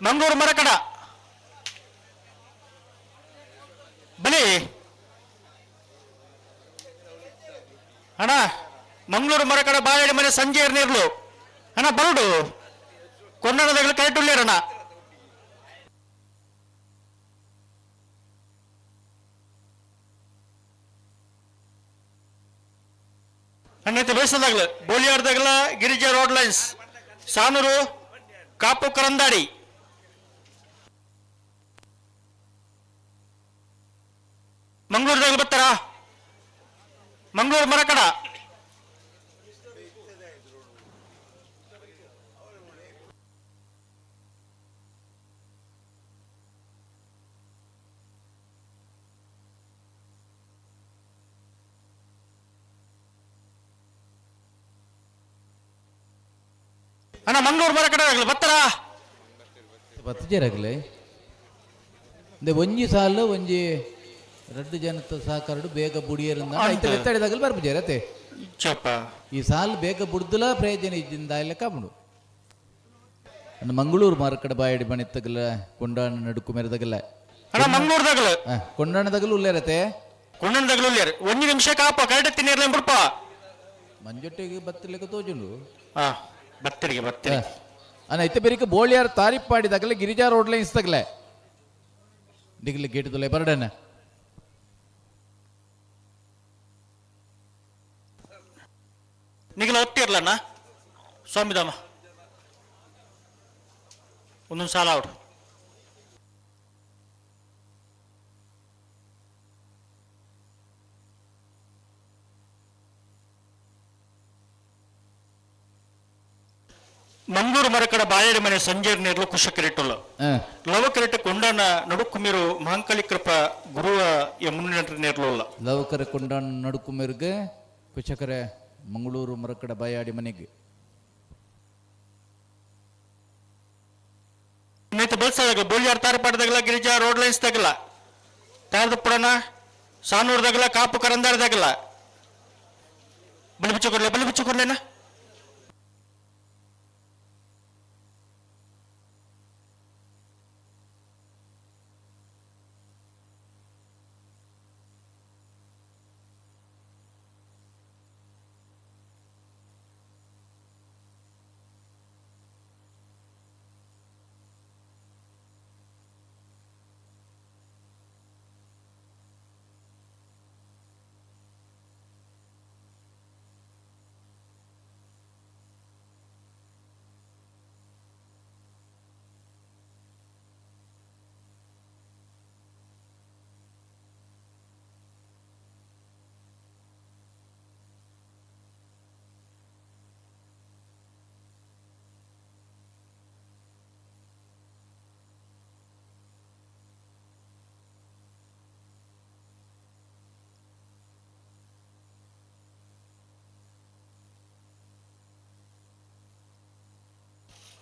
ಮಂಗಳೂರು ಮರಕಡ ಬಲಿ ಅಣ್ಣ, ಮಂಗಳೂರು ಮರಕಡ ಬಾಯಡಿ ಮನೆ ಸಂಜೆ ನೀರ್ಲು ಅಣ್ಣ ಬರಡು ಕೊಂಡಣದಾಗಲ ಕರೆಕ್ಟ್ ಉಳ್ಳೇರಣ. ಅಣ್ಣೈತೆ ಬೇಸದಾಗಲ ಬೋಲಿಯಾರ್ದಾಗಲ ಗಿರಿಜಾ ರೋಡ್ ಲೈನ್ಸ್ ಸಾನೂರು ಕಾಪು ಕರಂದಾಡಿ. ಮಂಗಳೂರದಾಗ ಬರ್ತಾರಾ? ಮಂಗಳೂರು ಮರಕಡ. ಅಣ್ಣ ಮಂಗಳೂರು ಮರಕಡ ಬರ್ತಾರಾ? ಬತ್ತಜೇರಾಗಲಿ ಒಂಜಿ ಸಾಲು ಒಂಜಿ ರಡ್ಡು ಜನತ ಸಹಕಾರಡು ಬೇಗ ಬುಡಿಯರಿಂದ ಎತ್ತಡಿದಾಗಲು ಬರ್ಪುಜೇರತೆ. ಈ ಸಾಲು ಬೇಗ ಬುಡ್ದಲ ಪ್ರಯೋಜನ ಇದ್ದಿಂದ ಇಲ್ಲ ಕಾಪುಂಡು. ಮಂಗಳೂರು ಮಾರ್ಕಡ ಬಾಯಡಿ ಮಣಿತ್ತಗಲ ಕೊಂಡಾಣ ನಡುಕು ಮೆರೆದಗಲ ಮಂಗಳೂರುದಾಗಲ ಕೊಂಡಾಣದಾಗಲು ಉಲ್ಲೇರತೆ. ಕೊಂಡಾಣದಾಗಲು ಉಲ್ಲೇರು ಒಂದು ನಿಮಿಷ ಕಾಪ ಕರೆಕ್ಟ್ ತಿನ್ನಿರ್ಲ ಬುಡ್ಪ. ಮಂಜೊಟ್ಟಿಗೆ ಬತ್ತಿರ್ಲಿಕ್ಕೆ ತೋಜುಂಡು. ಬತ್ತಿರಿಗೆ ಬತ್ತಿರಿ ಅನ್ನ ಇತ್ತೆ ಬೆರಿಕ ಬೋಳಿಯಾರ್ ತಾರಿಪ್ಪಾಡಿದಾಗಲೇ ಗಿರಿಜಾ ರೋಡ್ ಲೈನ್ಸ್ ತಗಲೆ ದಿಗ್ಲಿ ಗೇಟ್ ತುಲೆ ಬರಡನ. ನಿಗಲ ಒತ್ತಿರ್ಲಣ್ಣ ಸ್ವಾಮಿದಾಮ ಒಂದೊಂದು ಸಾಲ ಅವಡು. ಮಂಗಳೂರು ಮರಕಡ ಬಾಯಡಿ ಮನೆ ಸಂಜೆ ನೇರ್ಲು ಕುಶ ಕಿರೀಟುಲ್ಲ ಲವ ಕಿರೀಟ ಕೊಂಡನ ನಡುಕುಮಿರು ಮಹಂಕಲಿ ಕೃಪ ಗುರುವ ಮುನ್ನೆಂಟು ನೇರ್ಲುಲ್ಲ. ಲವಕರ ಕೊಂಡನ ನಡುಕುಮಿರ್ಗೆ ಕುಶಕರೆ ಮಂಗಳೂರು ಮರಕಡ ಬಾಯಾಡಿ ಮನೆಗೆ ನೇತ ಬೆಲ್ಸದಾಗ ಬೋಳಿಯಾರ್ ತಾರಪಾಟದಾಗಲ ಗಿರಿಜಾ ರೋಡ್ ಲೈನ್ಸ್ ತಗಲ ತಾರದಪುರನ ಸಾನೂರ್ದಾಗಲ ಕಾಪು ಕರಂದಾರದಾಗಲ ಬಲಿ ಬಿಚ್ಚು ಕೊಡ್ಲೆ ಬಲಿ ಬಿಚ್ಚು ಕೊಡ್ಲೇನಾ.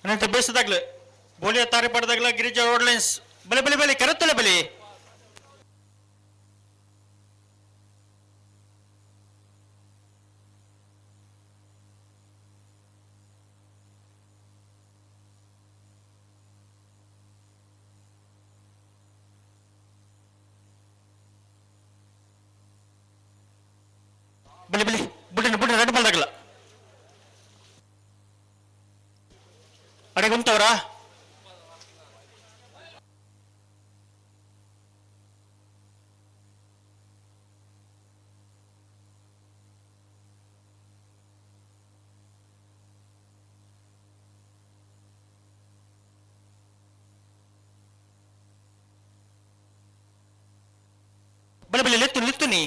ಅನಂತ ಬೇಸದಾಗ್ಲೆ ಬೋಲಿಯ ತಾರೆ ಪಡೆದಾಗ್ಲ ಗಿರಿಜಾ ರೋಡ್ ಲೈನ್ಸ್ ಬಲೆ ಬಲೆ ಬಲೆ ಕರೆತ್ತಲೆ ಬಲೆ. ಬಲೆ ಬಲೆ ಬುಡನ ಬುಡನ ರೆಡ್ ಬಾಲ್ದಾಗಲ ಅಡೆಗೆ ಉಂಟವರಾ? ಬಲೆ ಬಲೆ ಲೆತ್ತು ಲೆತ್ತು ನೀ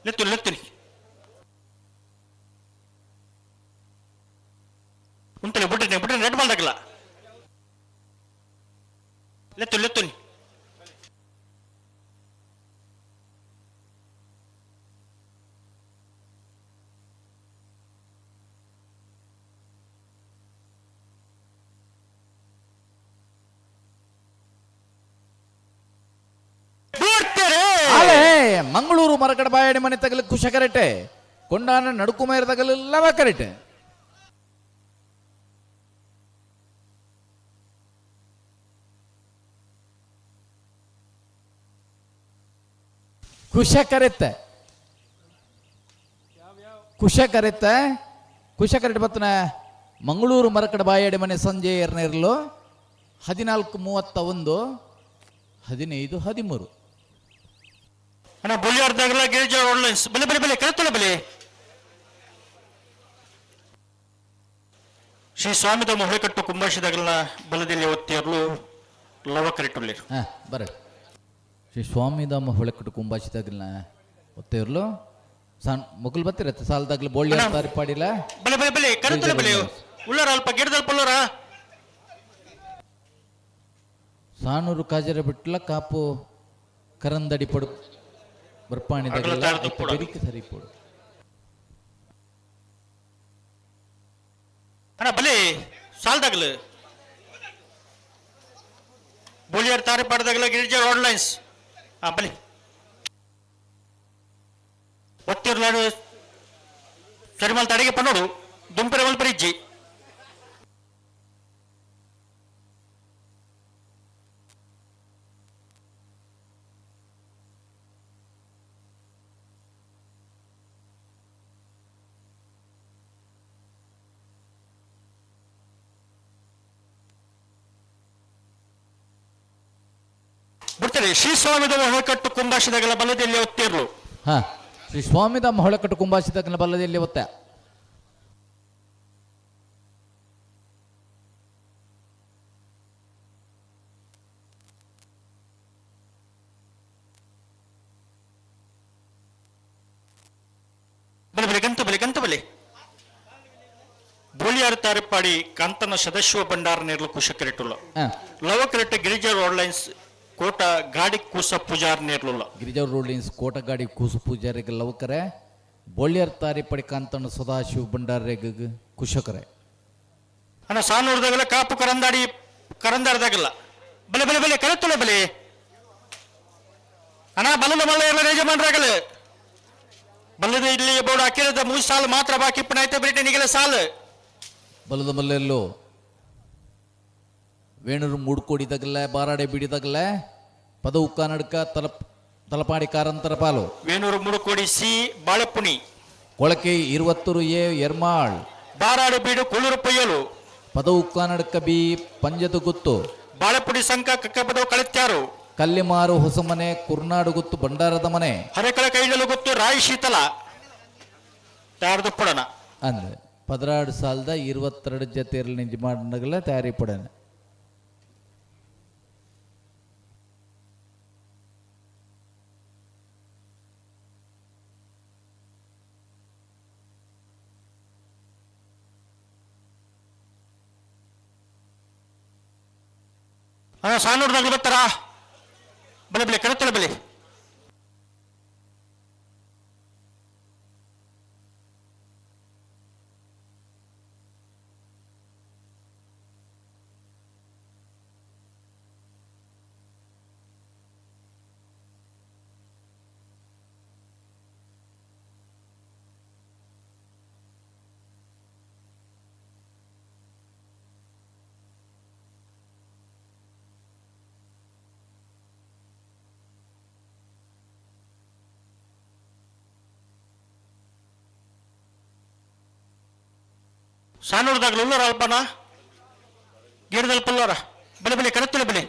ಲೆತ್ತು ಲೆತ್ತು ನೀ ಉಂಟಲೆ ಬುಡ್ಡನೆ ಬುಡ್ಡನೆ ರೆಡ್ ಬಾಲ್ದಾಗಲ್ಲ ಲೆತ್ತು ಲೆತ್ತು ನೀ. ಮಂಗಳೂರು ಮರಕಡ ಬಾಯಡಿ ಮನೆ ತಗಲು ಕುಶ ಕರೆಟೆ ಕೊಂಡಾನ ನಡುಕುಮೇರ ತಗಲು ಲವ ಕರೆಟೆ. ಕುಶ ಕರೆತ್ತೆ. ಕುಶಕರೆತ್ತ ಕುಶಕರೆಟ್ ಬತ್ತನ ಮಂಗಳೂರು ಮರಕಡ ಬಾಯಡೆ ಮನೆ ಸಂಜೆ ಎರನೇರ್ಲು 14:31 15 13. ಅಣ್ಣ ಬುಳ್ಳಿಯಾರ್ದಾಗಲ ಗಿರಿಜಾ ಆನ್ಲೈನ್ಸ್ ಬಲೆ ಬಲೆ ಬಲೆ ಕರೆತಲ್ಲ ಬಲೆ. ಶ್ರೀ ಸ್ವಾಮಿದ ಮೊಹಳಕಟ್ಟು ಕುಂಬಾಶಿದಾಗಲ ಬಲದಲ್ಲಿ ಒತ್ತಿಯರ್ಲು ಲವ ಕರೆಟುಲ್ಲೇರು. ಹಾಂ ಬರ ಶ್ರೀ ಸ್ವಾಮಿದಾಮ ಹೊಳೆಕಟ್ಟು ಕುಂಬಾಶಿದಾಗಲ್ನ ಒತ್ತೆರ್ಲು ಸಣ್ಣ ಮುಗುಲ್ ಬತ್ತಿರತ್ತೆ ಸಾಲದಾಗ್ಲು ಬೋಳ್ಳಿ ಪಾಡಿಲ್ಲ. ಬಲೆ ಬಲೆ ಬಲೆ ಕರೆತಲ್ಲ ಬಲೆ ಉಳ್ಳಾರ ಅಲ್ಪ ಗಿಡದಲ್ಪ ಉಳ್ಳಾರ. ಸಾನೂರು ಕಾಜರ ಬಿಟ್ಲ ಕಾಪು ಕರಂದಡಿ ಪಡು ಬರ್ಪಾಣಿದಾಗಲ ಬೆರಿಕೆ ಸರಿ ಪೊಡು. ಅಣ್ಣ ಬಲೆ ಸಾಲದಾಗಲು ಬೋಳಿಯಾರ್ ತಾರೆ ಪಾಡದಾಗಲ ಗಿರಿಜಾ ಆನ್ಲೈನ್ಸ್. ಹಾ ಬಲೆ ಒತ್ತಿರ್ಲಾಡು ಸರಿಮಲ್ ತಡೆಗೆ ಪನ್ನೋಡು ದುಂಪೆರೆ ಮಲ್ಪರಿಜ್ಜಿ. ಬಿಡ್ತಾರೆ ಶ್ರೀ ಸ್ವಾಮಿದ ಹೊಳಕಟ್ಟು ಕುಂಬಾಶಿದಾಗಲ ಬಲದಲ್ಲಿ ಒತ್ತಿರ್ಲು. ಹಾ ಶ್ರೀ ಸ್ವಾಮಿದ ಹೊಳಕಟ್ಟು ಕುಂಬಾಶಿದಾಗಲ ಬಲದಲ್ಲಿ ಒತ್ತ. ಬಲೆ ಬಲೆ ಗಂತ ಬಲೆ ಗಂತ ಬಲೆ ಬೋಳಿಯಾರ್ ತಾರೆಪ್ಪಾಡಿ ಕಾಂತನ ಸದಾಶಿವ ಭಂಡಾರ ನೇರ್ಲು ಕುಶಕರೆಟುಲ್ಲ. ಲವಕರೆಟ್ಟ ಗಿರಿಜಾ ರೋಡ್ ಕೋಟ ಗಾಡಿ ಕೂಸ ಪೂಜಾರ್ ನೇರ್ಲುಲ್ಲ. ಗಿರಿಜಾ ರೋಡ್ ಲೈನ್ಸ್ ಕೋಟ ಗಾಡಿ ಕೂಸು ಪೂಜಾರಿಗೆ ಲವಕರೆ ಬೋಳ್ಯಾರ್ ತಾರಿಪಡಿ ಕಾಂತಣ್ಣ ಸದಾಶಿವ ಭಂಡಾರ ಕುಶಕರೆ. ಅಣ್ಣ ಸಾನೂರ್ದಾಗಲ್ಲ ಕಾಪು ಕರಂದಾಡಿ ಕರಂದಾಡ್ದಾಗಲ್ಲ ಬಲೆ ಬಲೆ ಬಲೆ ಕರೆತ್ತುಲ್ಲ ಬಲೆ ಅಣ್ಣ ಬಲದ ಮಲ್ಲ ಎಲ್ಲ ಯಜಮಾನ್ರಾಗಲ್ಲ ಬಲ್ಲದ ಇಲ್ಲಿ ಬೋರ್ಡ್ ಹಾಕಿರದ 3 ಸಾಲು ಮಾತ್ರ ಬಾಕಿ ಪುನಾಯ್ತ ಬ್ರಿಟನ್ನಿಗೆಲ್ಲ ಸಾಲು. ಬಲದ ಮಲ್ಲೆಲ್ಲೋ ವೇಣೂರು ಮೂಡ್ಕೋಡಿದಾಗಲ್ಲ ಬಾರಾಡೆ ಬಿಡಿದಾಗಲ್ಲ ಪದವು ಕನ್ನಡಕ ತಲಪಾಡಿ ಕಾರಂತರ ಪಾಲು. ವೇಣೂರು ಮುಡುಕೋಡಿ ಸಿ ಬಾಳೆಪುಣಿ ಕೊಳಕೆ 20 ಎ ಎರ್ಮಾಳ್ ಬಾರಾಡು ಬೀಡು ಕುಳ್ಳೂರು ಪೊಯ್ಯಲು ಪದವು ಕನ್ನಡಕ ಬಿ ಪಂಜದ ಗುತ್ತು ಬಾಳೆಪುಡಿ ಸಂಕ ಕಕ್ಕಪದವು ಕಳೆತ್ಯಾರು ಕಲ್ಲಿಮಾರು ಹೊಸಮನೆ ಕುರ್ನಾಡು ಗುತ್ತು ಭಂಡಾರದ ಮನೆ ಹರೆಕಳ ಕೈಲಲು ಗೊತ್ತು ರಾಯಿ ಶೀತಲ ತಯಾರದು ಪಡಣ ಅಂದ್ರೆ 16 ಸಾಲದ 22 ಜೊತೆಯಲ್ಲಿ ನಿಜ ಮಾಡಗಲ ತಯಾರಿ ಪಡಣ. ಸಾನೂರ್ದಾಗಲು ಬರ್ತಾರಾ ಬಲೆ ಬಲೆ ಕರೆತಲ್ಲ ಬಲೆ. ಸಾನೂರ್ದಾಗಲು ಉಳ್ಳಾರ ಅಲ್ಪನ ಗೇರ್ದಲ್ಪ ಉಳ್ಳಾರ ಬಲೆ ಬಲೆ ಕರೆತ್ತಲ್ಲ ಬಲೆ.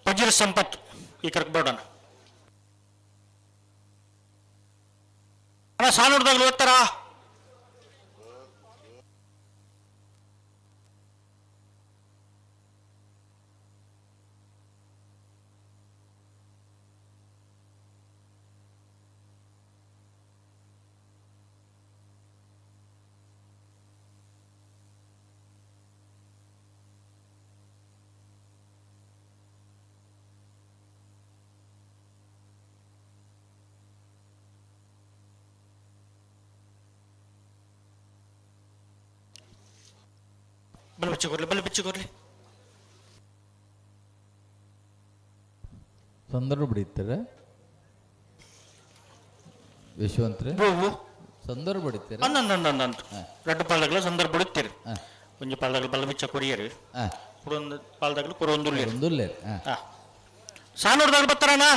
ವಜ್ರ ಸಂಪತ್ ಈ ಕರ್ಕ ಬೋಡಣ ಅಣ್ಣ ಸಾನೂರ್ದಾಗಲು ಓದ್ತಾರಾ? ಬಲ ಬಿಚ್ಚಿ ಕೊರ್ಲಿ, ಬಲ ಬಿಚ್ಚಿ ಕೊರ್ಲಿ. ಸಂದರ್ಭ ಬಿಡಿತಾರೆ ವಿಶ್ವಂತ್ರೆ, ಸಂದರ್ಭ ಬಿಡಿತೀರ. ಅಂದಂದಂದಂದಂತ ರಡ್ಡು ಪಾಲ್ದಾಗಲ ಸಂದರ್ಭ ಬಿಡುತ್ತೀರಿ. ಒಂಜಿ ಪಾಲ್ದಾಗಲ ಬಲ ಬಿಚ್ಚ ಕೊರಿಯರು, ಕುಡೊಂದು ಪಾಲ್ದಾಗಲು ಕೊರೊಂದುಲ್ಲೇರು. ಒಂದುಲ್ಲೇರು. ಸಾನೂರ್ದಾಗ ಬರ್ತಾರಣ್ಣ.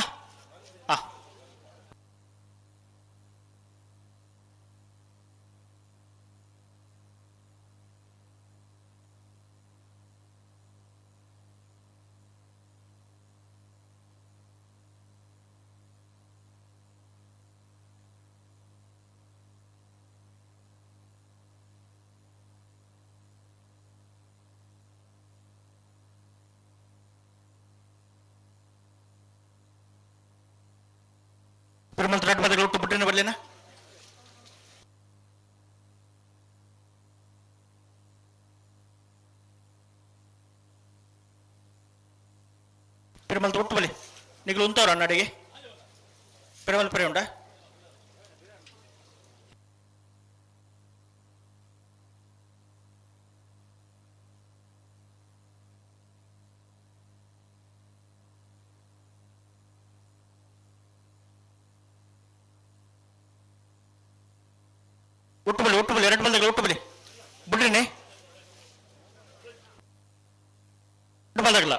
ಪೆರುಮಲ್ ರಡ್ಡು ಬದಲು ಒಟ್ಟು ಬಿಟ್ಟರೆ ಬರ್ಲೇನಾ? ಪೆರುಮಲ್ ಒಟ್ಟು ಬಲಿ ನಿಗ್ಲು ಉಂತವ್ರ ಅಣ್ಣಡಿಗೆ ಪೆರುಮಲ್ ಪರಿ ಉಂಟಾ? ಒಟ್ಟು ಬಲಿ, ಒಟ್ಟು ಬಲಿ, ಎರಡು ಬಲ್ದಾಗ ಒಟ್ಟು ಬಲಿ ಬಿಡ್ರಿನೇ ಎರಡು ಬಲ್ದಾಗಲ್ಲ.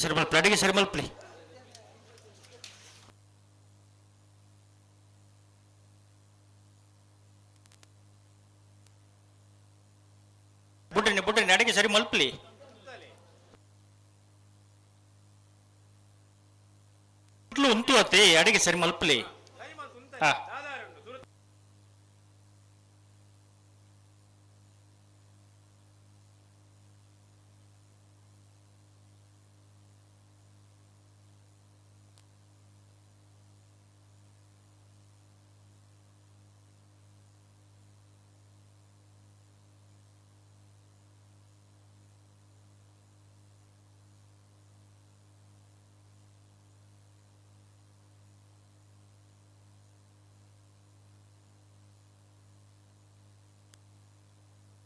ಸರಿ ಮಲ್ಪಲಿ, ಅಡಿಗೆ ಸರಿ ಮಲ್ಪಲಿ. ಬುಡ್ರಿನಿ ಬುಡ್ರಿನಿ, ಅಡಿಗೆ ಸರಿ ಮಲ್ಪಲಿ. ಉಂಟು ಅತ್ತೆ, ಅಡಿಗೆ ಸರಿ ಮಲ್ಪಲಿ. ಹಾ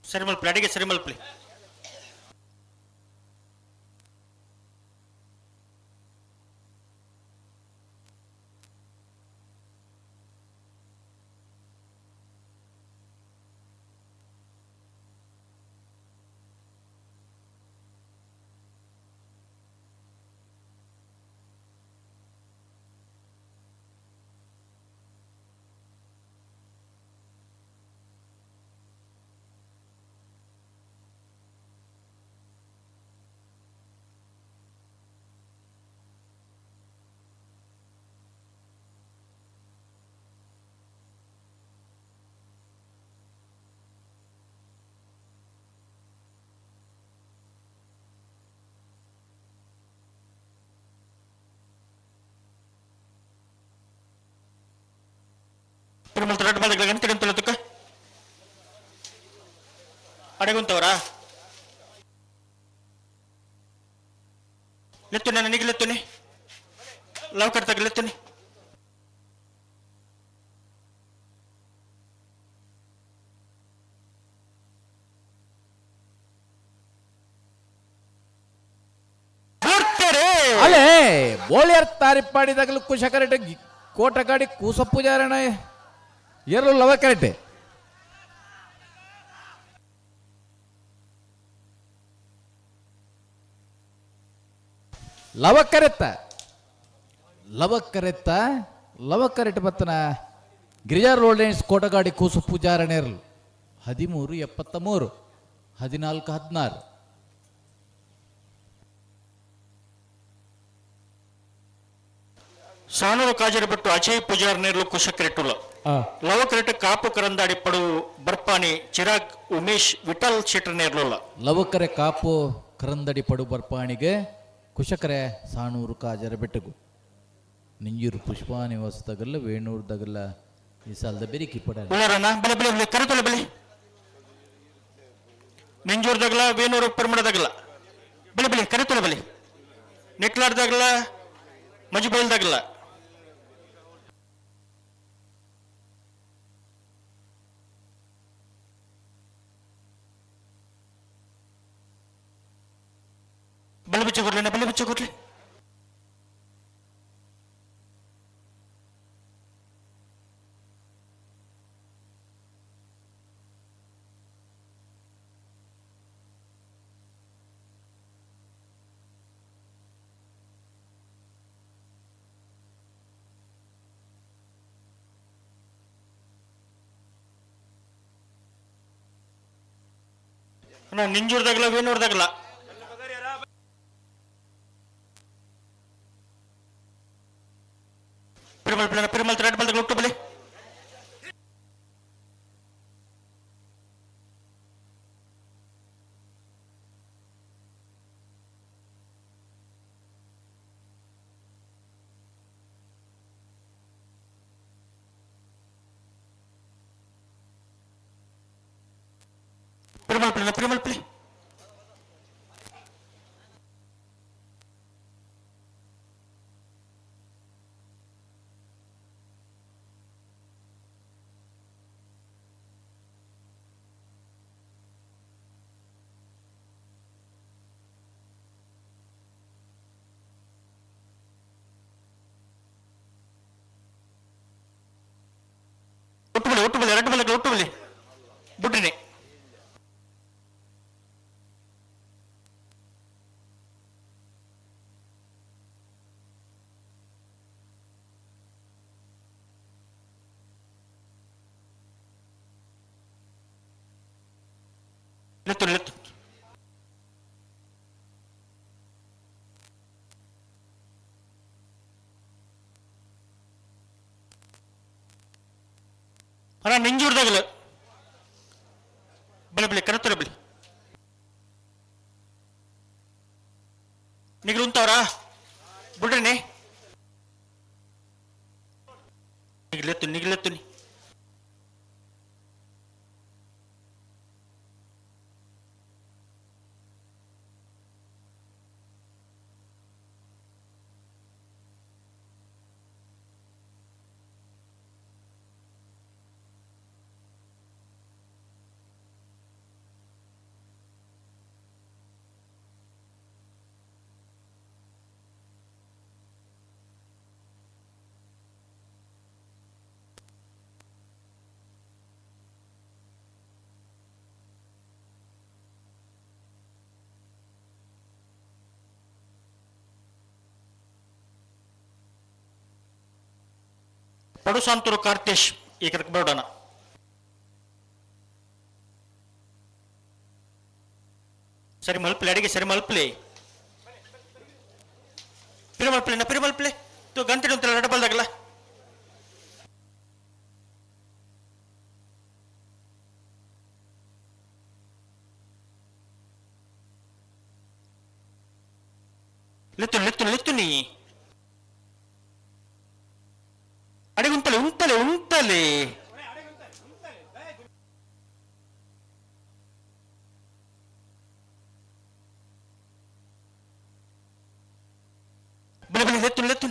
ಸರಿ ಮಲ್ಪಲಿ, ಅಡಿಗೆ ಸರಿ ಮಲ್ಪಲಿ. ತಿರುಮಲ ರಡ್ಡು ಬಲ್ದಾಗ ಗಂಟೆ ತುಕ್ಕ ಅಡಗುಂತವರಾ? ಲೆತ್ತುನೆ ನನಗೆ ಲೆತ್ತುನೆ ಲವ್ ಕಟ್ತಾಗ ಲೆತ್ತುನೆ. ಅಲ್ಲೇ ಬೋಳಿಯರ್ ತಾರಿಪ್ಪಾಡಿದಾಗಲೂ ಕುಶಕರೆಟೆ ಕೋಟಗಾಡಿ ಕೂಸ ಪೂಜಾರಣ ಎರಲು ಲವ ಕರೆಟೆ. ಲವಕರೆತ್ತ ಲವಕರೆತ್ತ ಲವಕರೆಟ್ ಬತ್ತನ ಗಿರಿಜಾ ರೋಡ್ಲೈನ್ಸ್ ಕೋಟಗಾಡಿ ಕೂಸು ಪೂಜಾರಣೆರ್ಲು 13 73 14 16. ಸಾನೂರು ಕಾಜರಬೆಟ್ಟು ಅಜಯ್ ಪೂಜಾರ್ ನೇರ್ಲು ಕುಶಕ್ರೆಟ್ಟುಲ. ಲವಕರೆಟ್ ಕಾಪು ಕರಂದಾಡಿ ಪಡು ಬರ್ಪಾನಿ ಚಿರಾಗ್ ಉಮೇಶ್ ವಿಠಲ್ ಶೆಟ್ಟರ್ ನೇರ್ಲುಲ್ಲ. ಲವಕರೆ ಕಾಪು ಕರಂದಡಿ ಪಡು ಬರ್ಪಾಣಿಗೆ ಕುಶಕರೆ ಸಾಣೂರು ಕಾಜರ ಬೆಟ್ಟಗು ನಿಂಜೂರು ಪುಷ್ಪ ನಿವಾಸ ತಗಲ್ಲ ವೇಣೂರು ತಗಲ್ಲ ಈ ಸಾಲದ ಬೆರಿಕಿ ಪಡ ಉಳ್ಳಾರಣ್ಣ ಬಲೆ ಬಲೆ ಬಲೆ ಕರೆತೊಲೆ ಬಲೆ ನಿಂಜೂರ್ದಾಗಲ ವೇಣೂರು ಪರ್ಮಡದಾಗಲ ಬಲೆ ಬಲೆ ಕರೆತೊಲೆ ಬಲೆ ನೆಟ್ಲಾಡ್ದಾಗಲ ಮಜುಬೈಲ್ದಾಗಲ ಬಲೆ ಬಿಚ್ಚು ಕೊಡ್ಲಿ ಬಲೆ ಬಿಚ್ಚು ಕೊಡ್ಲಿ. ಅಣ್ಣ ನಿಂಜೂರ್ದಾಗಲ ವೇಣೂರ್ದಾಗಲ ಪಿರಮಲ್ ಪಿರಮಲ್ ಪಿರಮಲ್ ರೆಡ್ ಬಲ್ದ ಒಟ್ಟು ಬಲೆ ಪಿರಮಲ್ ಪಿರಮಲ್ ಪಿರಮಲ್ ಪಿಲಿ ಒಟ್ಟು ಬಲೆ ಒಟ್ಟು ಬಲೆ ಎರಡು ಬಲೆ ಒಟ್ಟು ಬಲೆ ಬುಡ್ರಿನಿ ಲೆತ್ತು ಲೆತ್ತು ಅಣ್ಣ ನಿಂಜೂರ್ದಾಗಲ ಬಲೆ ಬಲೆ ಕರೆತೊಲೆ ಬಲೆ ನಿಗ್ಲು ಉಂತವ್ರಾ ಬುಡ್ರಿನಿ ನಿಗ್ಲೆತ್ತು ನಿಗ್ಲೆತ್ತು ಪಡುಸಾಂತೂರು ಕಾರ್ತೇಶ್ ಈ ಕಡೆಗೆ ಬರೋಣ. ಸರಿ ಮಲ್ಪಲೆ ಅಡಿಗೆ ಸರಿ ಮಲ್ಪಲೆ ಪಿರಮಲ್ಪಲೆ ಪಿರಮಲ್ಪಲೆ ತು ಗಂಟೆ ಉಂಟಲ್ಲ ನಡಬಲ್ದಾಗಲ್ಲ ಲೆತ್ತು ಲೆತ್ತು ಲೆತ್ತು ನೀ ಅಡಿಗೆ ಉಂತಲೆ ಉಂತಲೆ ಉಂತಲೆ ಬಲೆ ಬಲೆ ಲೆತ್ತು ಲೆತ್ತು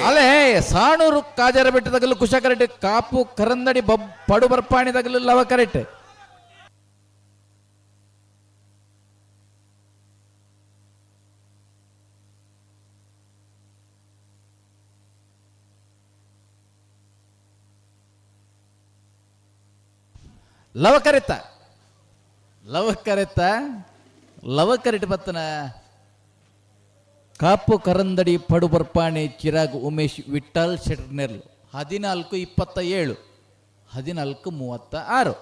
ಅಲೆ ಸಾಣೂರು ಕಾಜರ ಬೆಟ್ಟದಾಗಲು ಕುಶ ಕರೆಕ್ಟ್, ಕಾಪು ಕರಂದಡಿ ಬಬ್ ಪಡು ಬರ್ಪಾಣಿದಾಗಲು ಲವ ಕರೆಕ್ಟ್. ಲವಕರಿತ ಲವಕರಿತ ಲವಕರಿಟ ಬತ್ತನ ಕಾಪು ಕರಂದಡಿ ಪಡುಬರ್ಪಾಣೆ ಚಿರಾಗ್ ಉಮೇಶ್ ವಿಠಲ್ ಶೆಟ್ರ್ನೆರ್ಲು 14-27 14-36.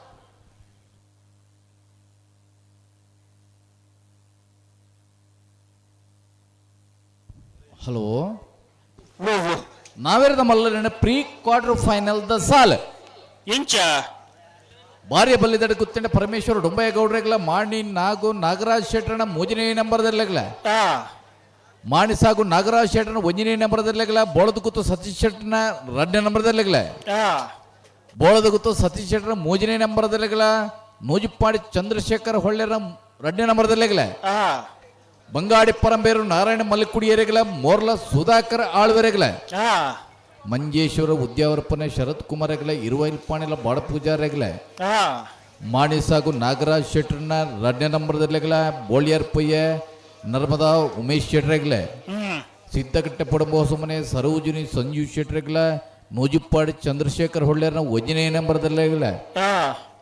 ಹಲೋ, ನಾವೇರದ ಮಲ್ಲರನ ಪ್ರೀ ಕ್ವಾರ್ಟರ್ ಫೈನಲ್ the ಸಾಲ್ ಇಂಚ ಭಾರ್ಯ ಬಲ್ಲಿದಡ ಗುತ್ತಿಂಡ ಪರಮೇಶ್ವರ ಡೊಂಬಯ್ಯ ಮಾಣಿ ನಾಗು ನಾಗರಾಜ್ ಶೆಟ್ಟರನ ಮೂಜನೇ ನಂಬರ್ದಲ್ಲೆಗ್ಲ, ಮಾಣಿ ಸಾಗು ನಾಗರಾಜ್ ಶೆಟ್ಟರನ ಒಂಜನೇ ನಂಬರ್ದಲ್ಲೆಗ್ಲ, ಬೋಳದ ಗುತ್ತು ಸತೀಶ್ ಶೆಟ್ಟರನ ಎರಡನೇ ನಂಬರ್ದಲ್ಲೆಗ್ಲ, ಬೋಳದ ಗುತ್ತು ಸತೀಶ್ ಶೆಟ್ಟರ ಮೂಜನೇ ನಂಬರ್ದಲ್ಲೆಗ್ಲ, ನೂಜಿಪ್ಪಾಡಿ ಚಂದ್ರಶೇಖರ್ ಹೊಳ್ಳೆರ ಎರಡನೇ ನಂಬರ್ದಲ್ಲೆಗ್ಲ, ಬಂಗಾಡಿ ಪರಂಬೇರು ನಾರಾಯಣ ಮಲ್ಲಿಕುಡಿಯರೆಗ್ಲ, ಮೋರ್ಲ ಸುಧಾಕರ್ ಆಳ್ವೆರೆಗ್ಲ, ಮಂಜೇಶ್ವರ ಉದ್ಯಾವರಪ್ಪನ ಶರತ್ ಕುಮಾರ್ ಎಗ್ಲ, ಇರುವೈಲ್ ಪಾಣಿಲ ಬಾಡ ಪೂಜಾರೆಗ್ಲ, ಮಾಣಿಸಾಗು ನಾಗರಾಜ್ ಶೆಟ್ಟರ್ನ ಎರಡನೇ ನಂಬರ್ದಲ್ಲೆಗ್ಲ, ಬೋಳಿಯರ್ ಪೊಯ್ಯ ನರ್ಮದಾ ಉಮೇಶ್ ಶೆಟ್ರೆಗ್ಲ, ಸಿದ್ದಕಟ್ಟೆ ಪಡಂಬೋಸಮನೆ ಸರೋಜಿನಿ ಸಂಜೀವ್ ಶೆಟ್ರೆಗ್ಲ, ನೂಜಿಪ್ಪಾಡಿ ಚಂದ್ರಶೇಖರ್ ಹೊಳ್ಳೆರ್ನ ಒಂದನೇ ನಂಬರ್ದಲ್ಲೆಗ್ಲ,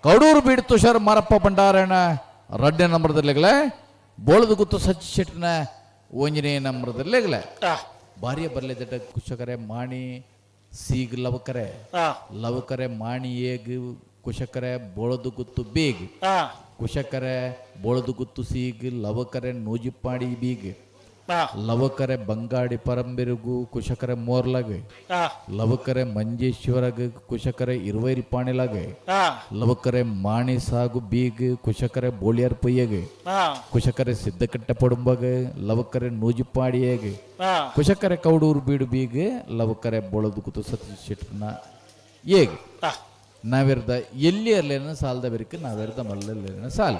ಕಡೂರು ಬೀಡು ತುಷಾರ್ ಮಾರಪ್ಪ ಭಂಡಾರಣ ಎರಡನೇ ನಂಬರ್ದಲ್ಲೆಗ್ಲ, ಬೋಳದ ಗುತ್ತು ಸಚ್ಚಿ ಶೆಟ್ಟನ ಒಂದನೇ ನಂಬರ್ದಲ್ಲೆಗ್ಲ. ಭಾರ್ಯ ಬರ್ಲೆದಟ ಕುಶಕರೆ ಮಾಣಿ ಸೀಗ್ ಲವಕರೆ, ಲವಕರೆ ಮಾಣಿ ಏಗ್ ಕುಶಕರೆ ಬೋಳದು ಗುತ್ತು ಬೇಗ್, ಕುಶಕರೆ ಬೋಳದು ಗುತ್ತು ಸೀಗ್ ಲವಕರೆ ನೂಜಿಪ್ಪಾಡಿ ಬೀಗ್, ಲವಕರೆ ಬಂಗಾಡಿ ಪರಂಬೆರುಗು ಕುಶಕರೆ ಮೋರ್ಲಗ್, ಲವಕರೆ ಮಂಜೇಶ್ವರಗ್ ಕುಶಕರೆ ಇರುವೈಲ್ ಪಾಣಿಲಾಗ, ಲವಕರೆ ಮಾಣಿ ಸಾಗು ಬೀಗ್ ಕುಶಕರೆ ಬೋಳಿಯರ್ ಪೊಯ್ಯಗ್, ಕುಶಕರೆ ಸಿದ್ದಕಟ್ಟೆ ಪಡುಂಬಗ್, ಲವಕರೆ ನೂಜಿಪ್ಪಾಡಿಯಗ್, ಕುಶಕರೆ ಕೌಡೂರು ಬೀಡು ಬೀಗ್, ಲವಕರೆ ಬೋಳದು ಕುತು ಸತೀಶ್ ಶೆಟ್ಟರ್ನ ಏಗ್. ನಾವಿರ್ದ ಎಲ್ಲಿ ಅಲ್ಲೇನ ಸಾಲದ ಬೆರಕು, ನಾವಿರ್ದ ಮಲ್ಲಲ್ಲೇನ ಸಾಲ.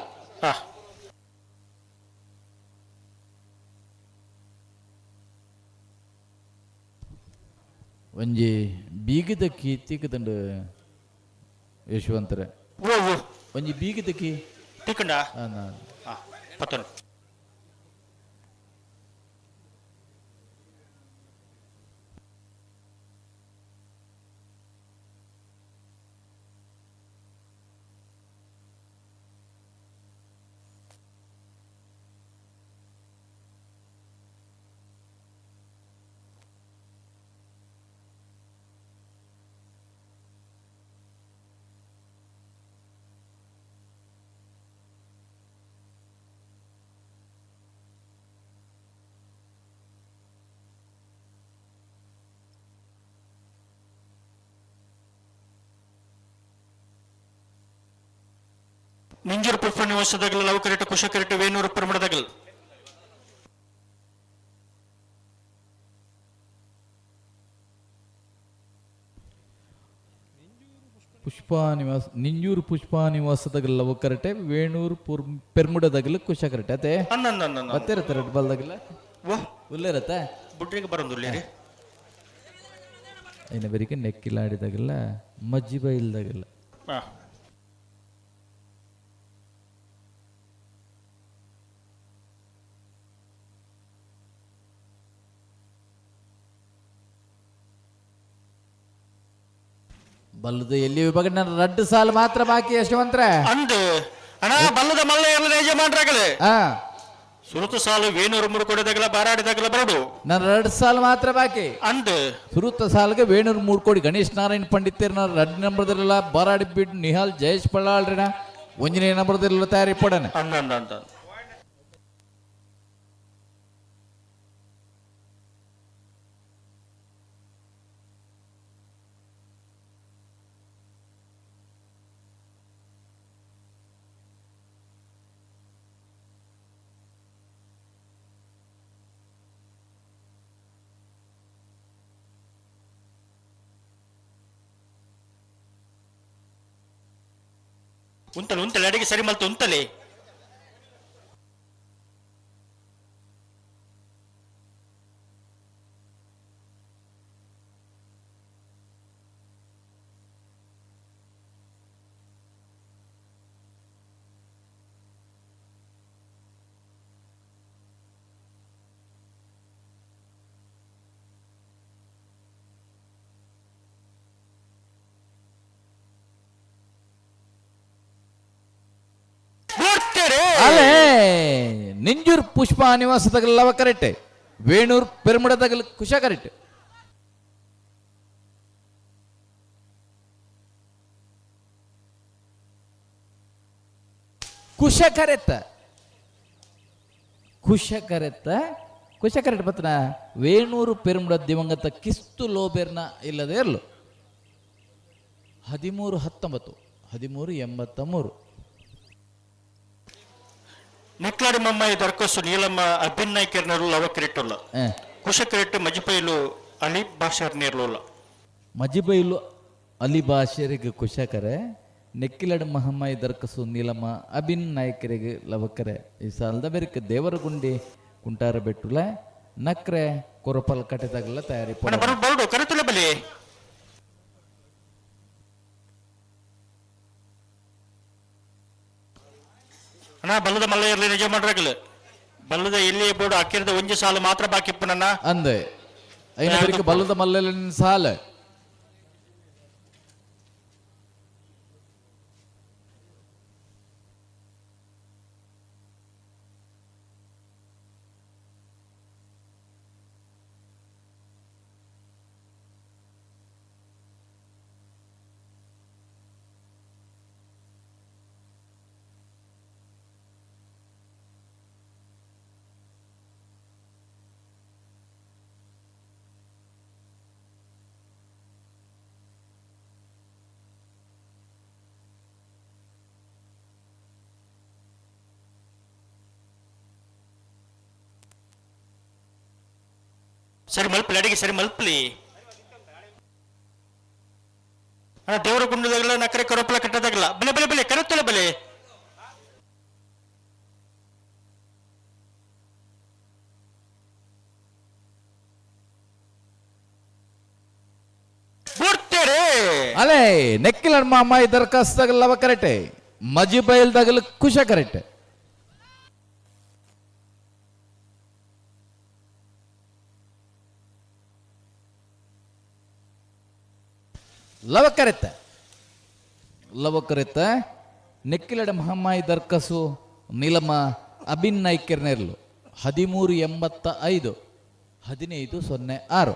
ಒಂಜಿ ಬೀಗದ ಕೀ ತಿಕ್ಕದಂಡು ಯಶವಂತರೆ, ಒಂಜಿ ಬೀಗದ ಕೀ ತಿಕ್ಕಂಡ ಪತ್ತನು. ನಿಂಜೂರು ಪುಷ್ಪ ನಿವಾಸದಾಗಲ ಲವಕರೆಟ ಕುಶಕರೆಟ ವೇಣೂರು ಪರಮಡದಾಗಲ್. ಪುಷ್ಪ ನಿವಾಸ ನಿಂಜೂರು ಪುಷ್ಪ ನಿವಾಸದಾಗ ಲವಕರಟೆ ವೇಣೂರು ಪೆರ್ಮುಡದಾಗಲ ಕುಶಕರಟೆ ಅತೆ ಬತ್ತಿರತ್ತೆ ರೆಡ್ ಬಾಲ್ದಾಗಲ ಉಲ್ಲೇರತ್ತೆ ಬುಡ್ರಿಗೆ ಬರೋದು ಐನ ಬೆರಿಕೆ ನೆಕ್ಕಿಲಾಡಿದಾಗಲ್ಲ ಮಜ್ಜಿ ಬೈಲ್ದಾಗಲ್ಲ. ಬಲ್ಲದ ಎಲ್ಲಿ ವಿಭಾಗ ನನ್ನ ರಡ್ಡು ಸಾಲು ಮಾತ್ರ ಬಾಕಿ ಯಶವಂತ್ರೆ. ಅಂದು ಅಣ್ಣ ಬಲ್ಲದ ಮಲ್ಲ ಎಲ್ಲ ಯಜಮಾನ್ರಾಗಲೇ ಸುರುತು ಸಾಲು ವೇಣೂರು ಮುರುಕೋಡಿದಾಗಲ ಬಾರಾಡಿದಾಗಲ ಬರಡು. ನನ್ನ ಎರಡು ಸಾಲು ಮಾತ್ರ ಬಾಕಿ. ಅಂದು ಸುರುತ ಸಾಲಿಗೆ ವೇಣೂರು ಮೂರ್ಕೋಡಿ ಗಣೇಶ್ ನಾರಾಯಣ್ ಪಂಡಿತೇರ್ನ ರಡ್ಡು ನಂಬರ್ದಿರಲ್ಲ, ಬಾರಾಡಿ ಬಿಡ್ ನಿಹಾಲ್ ಜಯೇಶ್ ಪಳ್ಳಾಳ್ರಿನ ಒಂಜನೇ ನಂಬರ್ದಿರಲ್ಲ ತಯಾರಿ ಪಡನೆ. ಅಂದ ಉಂತಲೆ ಉಂತಲೆ ಅಡಿಗೆ ಸರಿ ಮಲ್ತು ಉಂತಲೆ. ನಿಂಜೂರ್ ಪುಷ್ಪ ನಿವಾಸ ಲವ ಕರೆಟ್ಟೆ ವೇಣೂರ್ ಪೆರುಮುಡದಗಲ್ ಕುಶ ಕರೆಟ್ಟೆ. ಕುಶ ಕರೆತ್ತ ಕುಶ ಕರೆತ್ತ ಕುಶ ಕರೆಟ್ ಬತ್ತನ ವೇಣೂರು ಪೆರುಮುಡ ದಿವಂಗತ ಕಿಸ್ತು ಲೋಬೆರ್ನ ಇಲ್ಲದೆ ಇರಲು 13 19 13 83. ನೆಕ್ಲಾಡಿ ಮಮ್ಮಾಯಿ ದರ್ಕೋಸು ನೀಲಮ್ಮ ಅಭಿನ್ ನಾಯ್ಕರ್ನರು ಲವ ಕ್ರಿಟ್ಟುಲ್ಲ ಕುಶ ಕ್ರಿಟ್ಟು ಮಜಿಪೈಲು ಅಲಿ ಭಾಷರ್ ನೇರ್ಲುಲ್ಲ. ಮಜಿಬೈಲು ಅಲಿ ಭಾಷೆರಿಗೆ ಕುಶಕರೆ ನೆಕ್ಕಿಲಡ ಮಹಮ್ಮಾಯಿ ದರ್ಕಸು ನೀಲಮ್ಮ ಅಭಿನ್ ನಾಯಕರಿಗೆ ಲವಕರೆ. ಈ ಸಾಲದ ಬೆರಕ ದೇವರಗುಂಡಿ ಕುಂಟಾರ ಬೆಟ್ಟುಲ ನಕ್ರೆ ಕೊರಪಲ್ ಕಟ್ಟೆದಾಗಲ್ಲ ತಯಾರಿ ಬರಡು ಕರೆತುಲ ಬಲಿ. ಅಣ್ಣ ಬಲ್ಲದ ಮಲ್ಲ ಇರಲಿ ನಿಜ ಮಾಡ್ರಾಗಲ್ಲ ಬಲ್ಲದ ಎಲ್ಲಿ ಬೋರ್ಡು ಅಕ್ಕಿರದ ಒಂಜಿ ಸಾಲು ಮಾತ್ರ ಬಾಕಿ ಇಪ್ಪನಣ್ಣ ಅಂದೆ ಐನ ಬಲ್ಲದ ಮಲ್ಲ ಸಾಲ ಸರಿ ಮಲ್ಪಲಿ ಅಡಿಗೆ ಸರಿ ಮಲ್ಪಲಿ. ಅಣ್ಣ ದೇವರ ಗುಂಡದಾಗಲ್ಲ ನಕರೆ ಕರೋಪಲ ಕಟ್ಟದಾಗಲ್ಲ ಬಲೆ ಬಲೆ ಬಲೆ ಕರೆತ್ತಲ್ಲ ಬಲೆ. ಬುಡ್ತೇರೆ ಅಲೆ ನೆಕ್ಕಿಲ ಅಮ್ಮ ದರ್ಖಾಸ್ತಾಗಲ್ಲ ಕರೆಕ್ಟೆ ಮಜಿ ಬಯಲ್ದಾಗಲ ಕುಶ ಕರೆಕ್ಟ್. ಲವಕರೆತ್ತ ಲವಕರೆತ್ತ ನೆಕ್ಕಿಲಡ ಮಹಮ್ಮಾಯಿ ದರ್ಕಸು ನೀಲಮ್ಮ ಅಭಿನ್ ನಾಯ್ಕರ್ನೆರ್ಲು 13 85 15 06.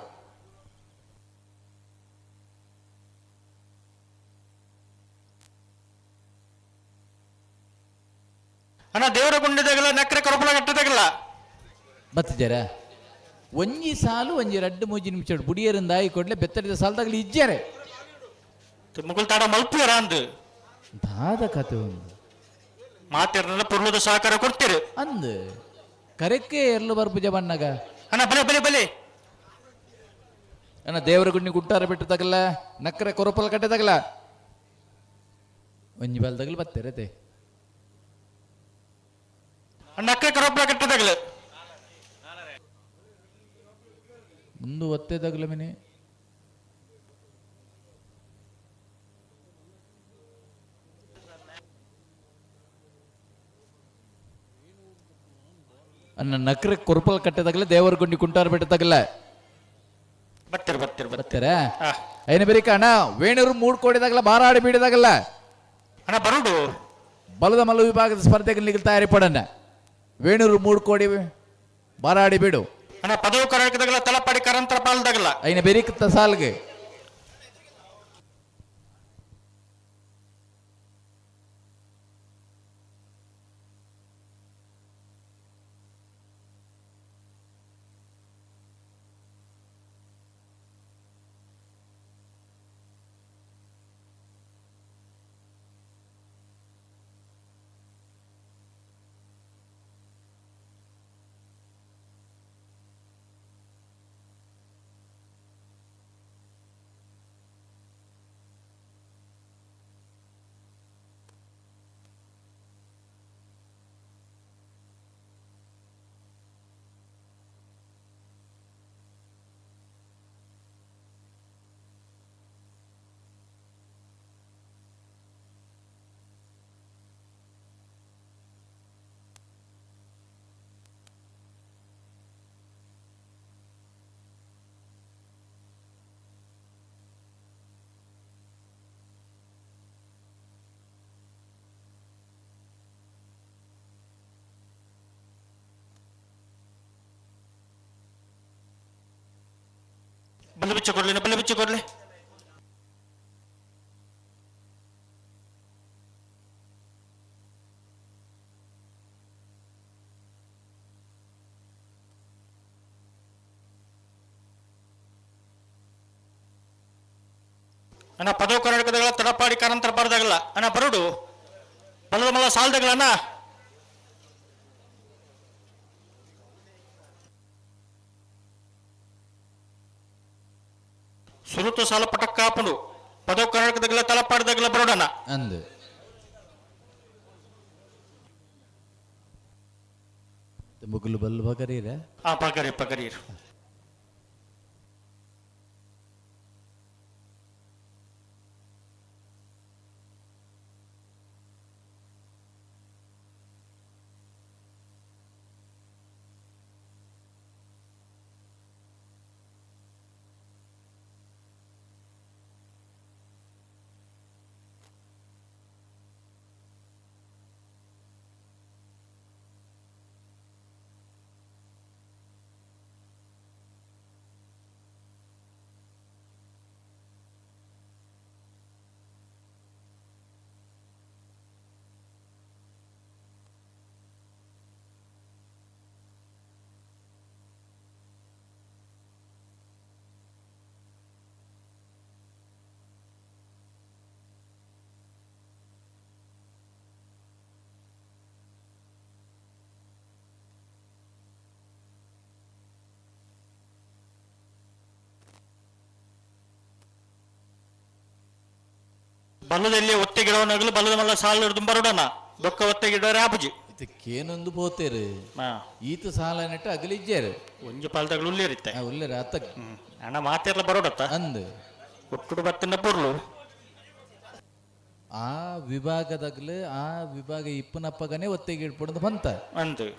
ಅಣ್ಣ ದೇವರ ಗುಂಡದಾಗಲ್ಲ ನಕ್ರೆ ಕರಪಲ ಕಟ್ಟದಾಗಲ್ಲ ಬತ್ತಿದ್ದಾರ ಒಂಜಿ ಸಾಲು ಒಂಜಿ ರಡ್ಡು ಮೂಜಿ ನಿಮಿಷ ಬುಡಿಯರಿಂದ ಆಯಿ ಕೊಡ್ಲೆ ಬೆತ್ತಡಿದ ಸಾಲದಾಗಲಿ ಇಜ್ಜಾರೆ ಮುಗುಲ್ ತಾಡ ಮಲ್ಪುವರ ಅಂದು ದಾದ ಕತೆ ಒಂದು ಮಾತಿರ್ನೆಲ್ಲ ಪುರ್ಲದ ಸಹಕಾರ ಕೊಡ್ತೀರಿ ಅಂದು ಕರೆಕ್ಕೆ ಎರ್ಲು ಬರ್ಪುಜ ಬಣ್ಣಗ ಅಣ್ಣ ಬಲೆ ಬಲೆ ಬಲೆ. ಅಣ್ಣ ದೇವರ ಗುಂಡಿ ಗುಟ್ಟಾರ ಬಿಟ್ಟು ತಗಲ್ಲ ನಕ್ಕರೆ ಕೊರಪಲ ಕಟ್ಟೆ ತಗಲ ಒಂಜಿ ಬಾಲ್ ತಗಲ್ ಬತ್ತೀರತೆ ನಕ್ಕರೆ ಕೊರಪಲ ಕಟ್ಟೆ ತಗಲ ಮುಂದು ಒತ್ತೆ ತಗಲ ಮಿನಿ. ಅನ್ನ ನಕ್ರೆ ಕೊರಪಲ್ ಕಟ್ಟೆದಾಗಲ ದೇವರ ಗುಂಡಿ ಕುಂಟಾರ ಬೆಟ್ಟದಾಗಲ ಬರ್ತೀರ ಬರ್ತೀರ ಬರ್ತೀರ ಐನ ಬೇರಿಕ ಅಣ್ಣ ವೇಣೂರು ಮೂಡ್ ಕೋಡಿದಾಗಲ ಬಾರಾಡಿ ಬೀಡಿದಾಗಲ್ಲ ಅಣ್ಣ ಬರುಡು ಬಲದ ಮಲ್ಲ ವಿಭಾಗದ ಸ್ಪರ್ಧೆಗೆ ನಿಗಲ್ ತಯಾರಿ ಪಡಣ್ಣ ವೇಣೂರು ಮೂಡ್ ಕೋಡಿ ಬಾರಾಡಿ ಬೀಡು ಅಣ್ಣ ಪದವು ಕರಾಕದಾಗಲ ತಲಪಾಡಿ ಕರಂತರ ಪಾಲ್ದಾಗಲ ಐನ ಬೇರಿಕ ಸಾಲ್ಗೆ ಬಲ್ಲು ಬಿಚ್ಚ ಕೊಡ್ಲಿ, ಬಲ್ಲು ಬಿಚ್ಚ ಕೊಡ್ಲಿ. ಅಣ್ಣ ಪದವು ಕರ್ನಾಟಕದಾಗಲ್ಲ ತಡಪಾಡಿ ಕಾರಂತರ ಬಾರದಾಗಲ್ಲ ಅಣ್ಣ ಬರಡು ಬಲದ ಮಲ್ಲ ಸಾಲದಾಗಲ್ಲ ಅಣ್ಣ. ಸುರುತು ಸಾಲ ಪಟಕ್ಕಾಪುಂಡು ಪದವು ಕರ್ನಾಟಕದಾಗಲ್ಲ ತಲಪಾಡ್ದಾಗಲ್ಲ ಬರೋಡಣ್ಣ ಅಂದು ಮುಗುಲು ಬಲ್ಲು ಬಗರೀರ. ಆ ಪಗರಿ ಪಗರೀರ್. ಬಲ್ಲದಲ್ಲಿ ಒತ್ತೆ ಗಿಡವನಾಗಲು ಬಲ್ಲದ ಮಲ್ಲ ಸಾಲ ಹಿಡಿದು ಬರೋಡಣ ಬೊಕ್ಕ ಒತ್ತೆ ಗಿಡವರೇ ಆಪುಜಿ. ಇದಕ್ಕೇನೊಂದು ಪೋತೇರು ಈತ ಸಾಲ ನೆಟ್ಟು ಅಗಲಿಜ್ಜೇರು. ಒಂಜಿ ಪಾಲ್ದಾಗಲು ಉಲ್ಲೇರಿತ್ತೆ. ಉಲ್ಲೇರ ಅತ್ತ. ಅಣ್ಣ ಮಾತಿರ್ಲ ಬರೋಡತ್ತ ಅಂದು ಒಟ್ಟುಡು ಬತ್ತಿನ ಪೊರ್ಲು. ಆ ವಿಭಾಗದಾಗಲು ಆ ವಿಭಾಗ ಇಪ್ಪನಪ್ಪಗನೇ ಒತ್ತೆಗೆ ಇಟ್ಬಿಡೋದು ಬಂತ ಅಂದು.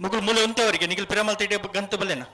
ಮುಗುಲ್ ಮೂಲೆ ಉಂಟವರಿಗೆ ನಿಗಿಲ್ ಪಿರಮಲ್ ತಿಡೆ ಗಂತು ಬಲ್ಲೆನ.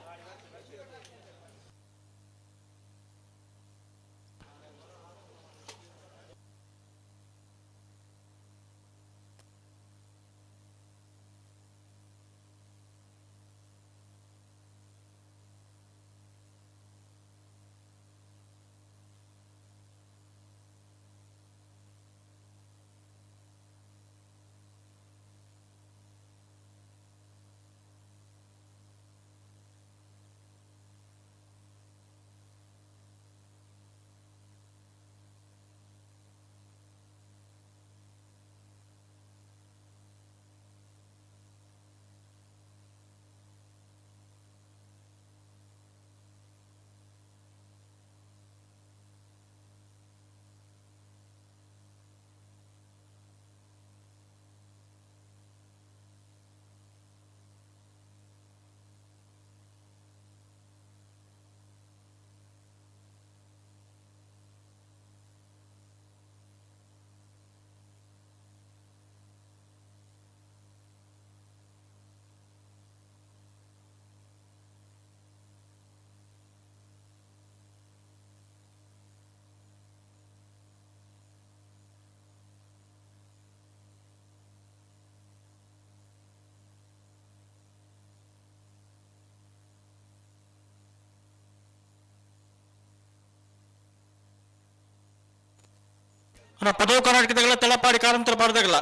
ಅಣ್ಣ ಪದವು ಕರ್ನಾಟಕದಾಗಲ್ಲ ತಳಪಾಡಿ ಕಾರಂತರ ಬಾರದಾಗಲ್ಲ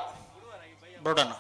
ಬರೋಡಣ್ಣ.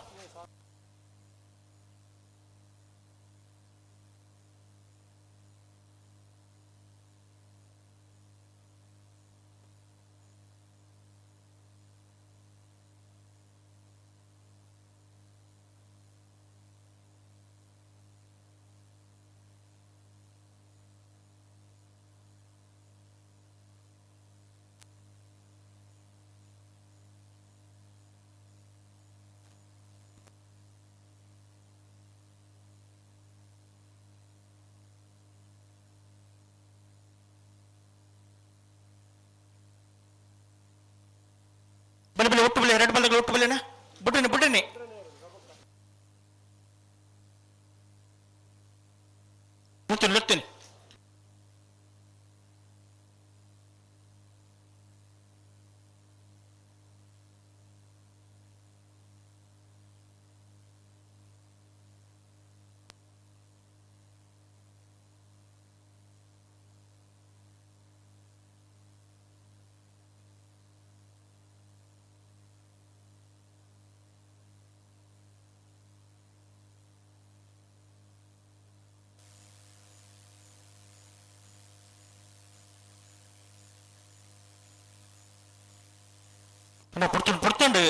ಅಣ್ಣ ಪುಡ್ತುಂಡು ಪುಡ್ತುಂಡು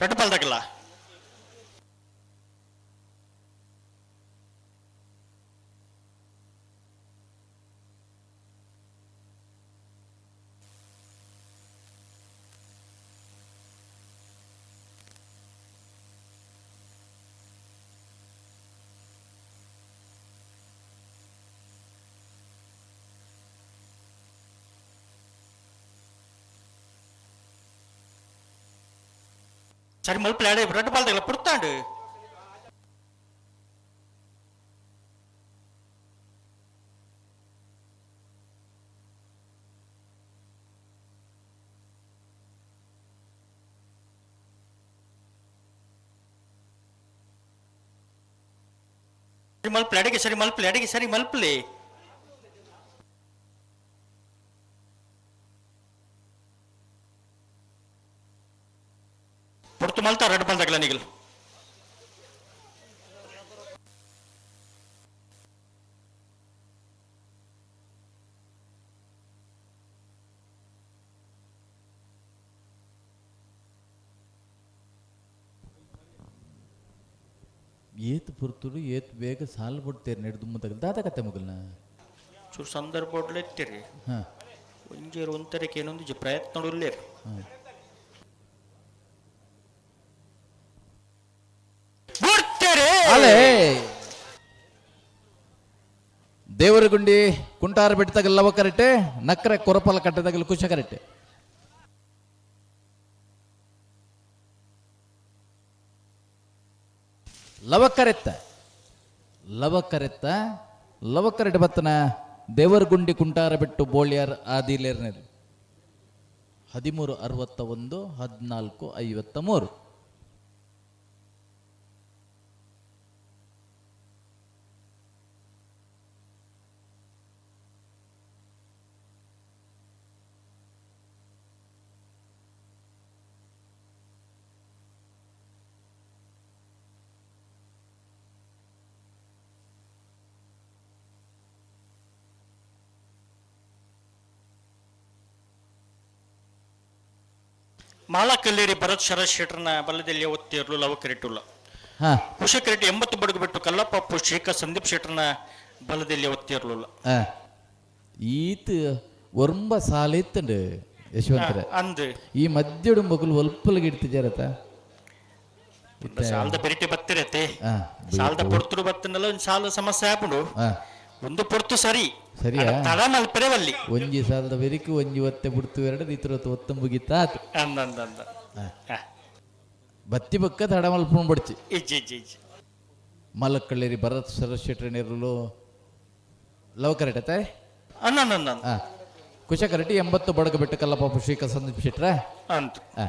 ರಡ್ಡು ಪಾಲ್ದಾಗಲ್ಲ. ಸರಿ ಮಲ್ಪಲೆ ಅಡೆ ರಡ್ಡು ಪಾಲ್ದಾಗಲ್ಲ ಪುಡ್ತಾಂಡು. ಮಲ್ಪಲೆ ಅಡಿಗೆ ಸರಿ ಮಲ್ಪಲೆ ಅಡಿಗೆ ಸರಿ ಮಲ್ಪಲೆ. ಪುಡ್ತು ಮಲ್ತ ರಡ್ಡು ಪಾಲ್ದಾಗಲ್ಲ ನಿಗಲ್. ಏತ್ ಪುರ್ತುಡು ಏತ್ ಬೇಗ ಸಾಲು ಬಿಡ್ತೇನೆ ನೆಡ್ದು ಮುತ್ತಗಲ್ ದಾದ ಕತೆ ಮುಗಲ್ನ ಚೂರು ಸಂದರ್ಭ ಎತ್ತಿರಿ. ಹಾ. ಒಂಜೇರು ಒಂತರಕ್ಕೆ ಏನೊಂದು ಪ್ರಯತ್ನ ಉಲ್ಲೇರು. ಅಲೆ ದೇವರಗುಂಡಿ ಕುಂಟಾರ ಬೆಟ್ಟದಾಗಲ್ಲ ಕರೆಕ್ಟೆ, ನಕ್ರೆ ಕೊರಪಲ ಕಟ್ಟದಾಗಲ್ಲ ಕುಶ ಕರೆಕ್ಟೆ. ಲವಕರೆತ್ತ ಲವಕರೆತ್ತ ಲವಕರೆಡ್ ಬತ್ತನ ದೇವರಗುಂಡಿ ಕುಂಟಾರ ಬೆಟ್ಟು ಬೋಳ್ಯಾರ್ ಆದಿಲೇರ್ನಲ್ಲಿ 13:61 14:53. ಮಾಲಕಲ್ಲೇರಿ ಭರತ್ ಶರತ್ ಶೆಟ್ಟರ್ನ ಬಲದಲ್ಲಿ ಒತ್ತಿರಲು ಲವಕರಿಟ್ಟುಲ್ಲ. ಹಾ. ಕುಶಕರೆಡ್ಡಿ 80 ಬಡಗು ಬಿಟ್ಟು ಕಲ್ಲಪ್ಪಪ್ಪು ಶೇಖ ಸಂದೀಪ್ ಶೆಟ್ಟರ್ನ ಬಲದಲ್ಲಿ ಒತ್ತಿರಲಿಲ್ಲ. ಹಾ. ಈತ್ ಒರ್ಂಬ ಸಾಲ ಇತ್ತಂಡು ಯಶವಂತರ. ಅಂದು ಈ ಮಧ್ಯಡು ಮಗುಲು ಒಲ್ಪಲ್ಗೆ ಇಡ್ತಿದ್ದಾರತ. ಸಾಲದ ಬೆರಿಟಿ ಬತ್ತಿರತ್ತೆ, ಸಾಲದ ಪೊರ್ತುಡು ಬತ್ತನಲ್ಲ ಒಂದು ಸಾಲ ಸಮಸ್ಯೆ ಆಪುಂಡು. ಒಂದು ಪೊರ್ತು ಸರಿ ಸರಿಯಾ ತಡ ಮಲ್ಪೆರೆವಲ್ಲಿ ಒಂಜಿ ಸಾಲದ ಬೆರಿಕು ಒಂಜಿ ಒತ್ತೆ ಬಿಡ್ತು ಎರಡು ಇತರ ಒತ್ತಂಬುಗಿತ್ತ ಆತು. ಅಂದ ಅಂದ ಅಂದ. ಬತ್ತಿ ಬಕ್ಕ ತಡ ಮಲ್ಪುಣ್ ಬಡ್ಚಿ. ಇಜ್ಜಿ ಇಜ್ಜಿ ಇಜ್ಜಿ. ಮಲಕ್ಕಳ್ಳೇರಿ ಭರತ್ ಶರತ್ ಶೆಟ್ಟರ್ ನೆರಳು ಲವ್ ಕರೆಕ್ಟ್ ಆಯ್ತಾ? ಅನ್ನ ಅನ್ನ. ಹಾ. ಕುಶ ಕರೆಕ್ಟ್ 80 ಬಡಗ ಬೆಟ್ಟ ಕಲ್ಲಪ್ಪ ಶ್ರೀಕ ಸಂದೀಪ್ ಶೆಟ್ರ ಅಂತ. ಹಾ.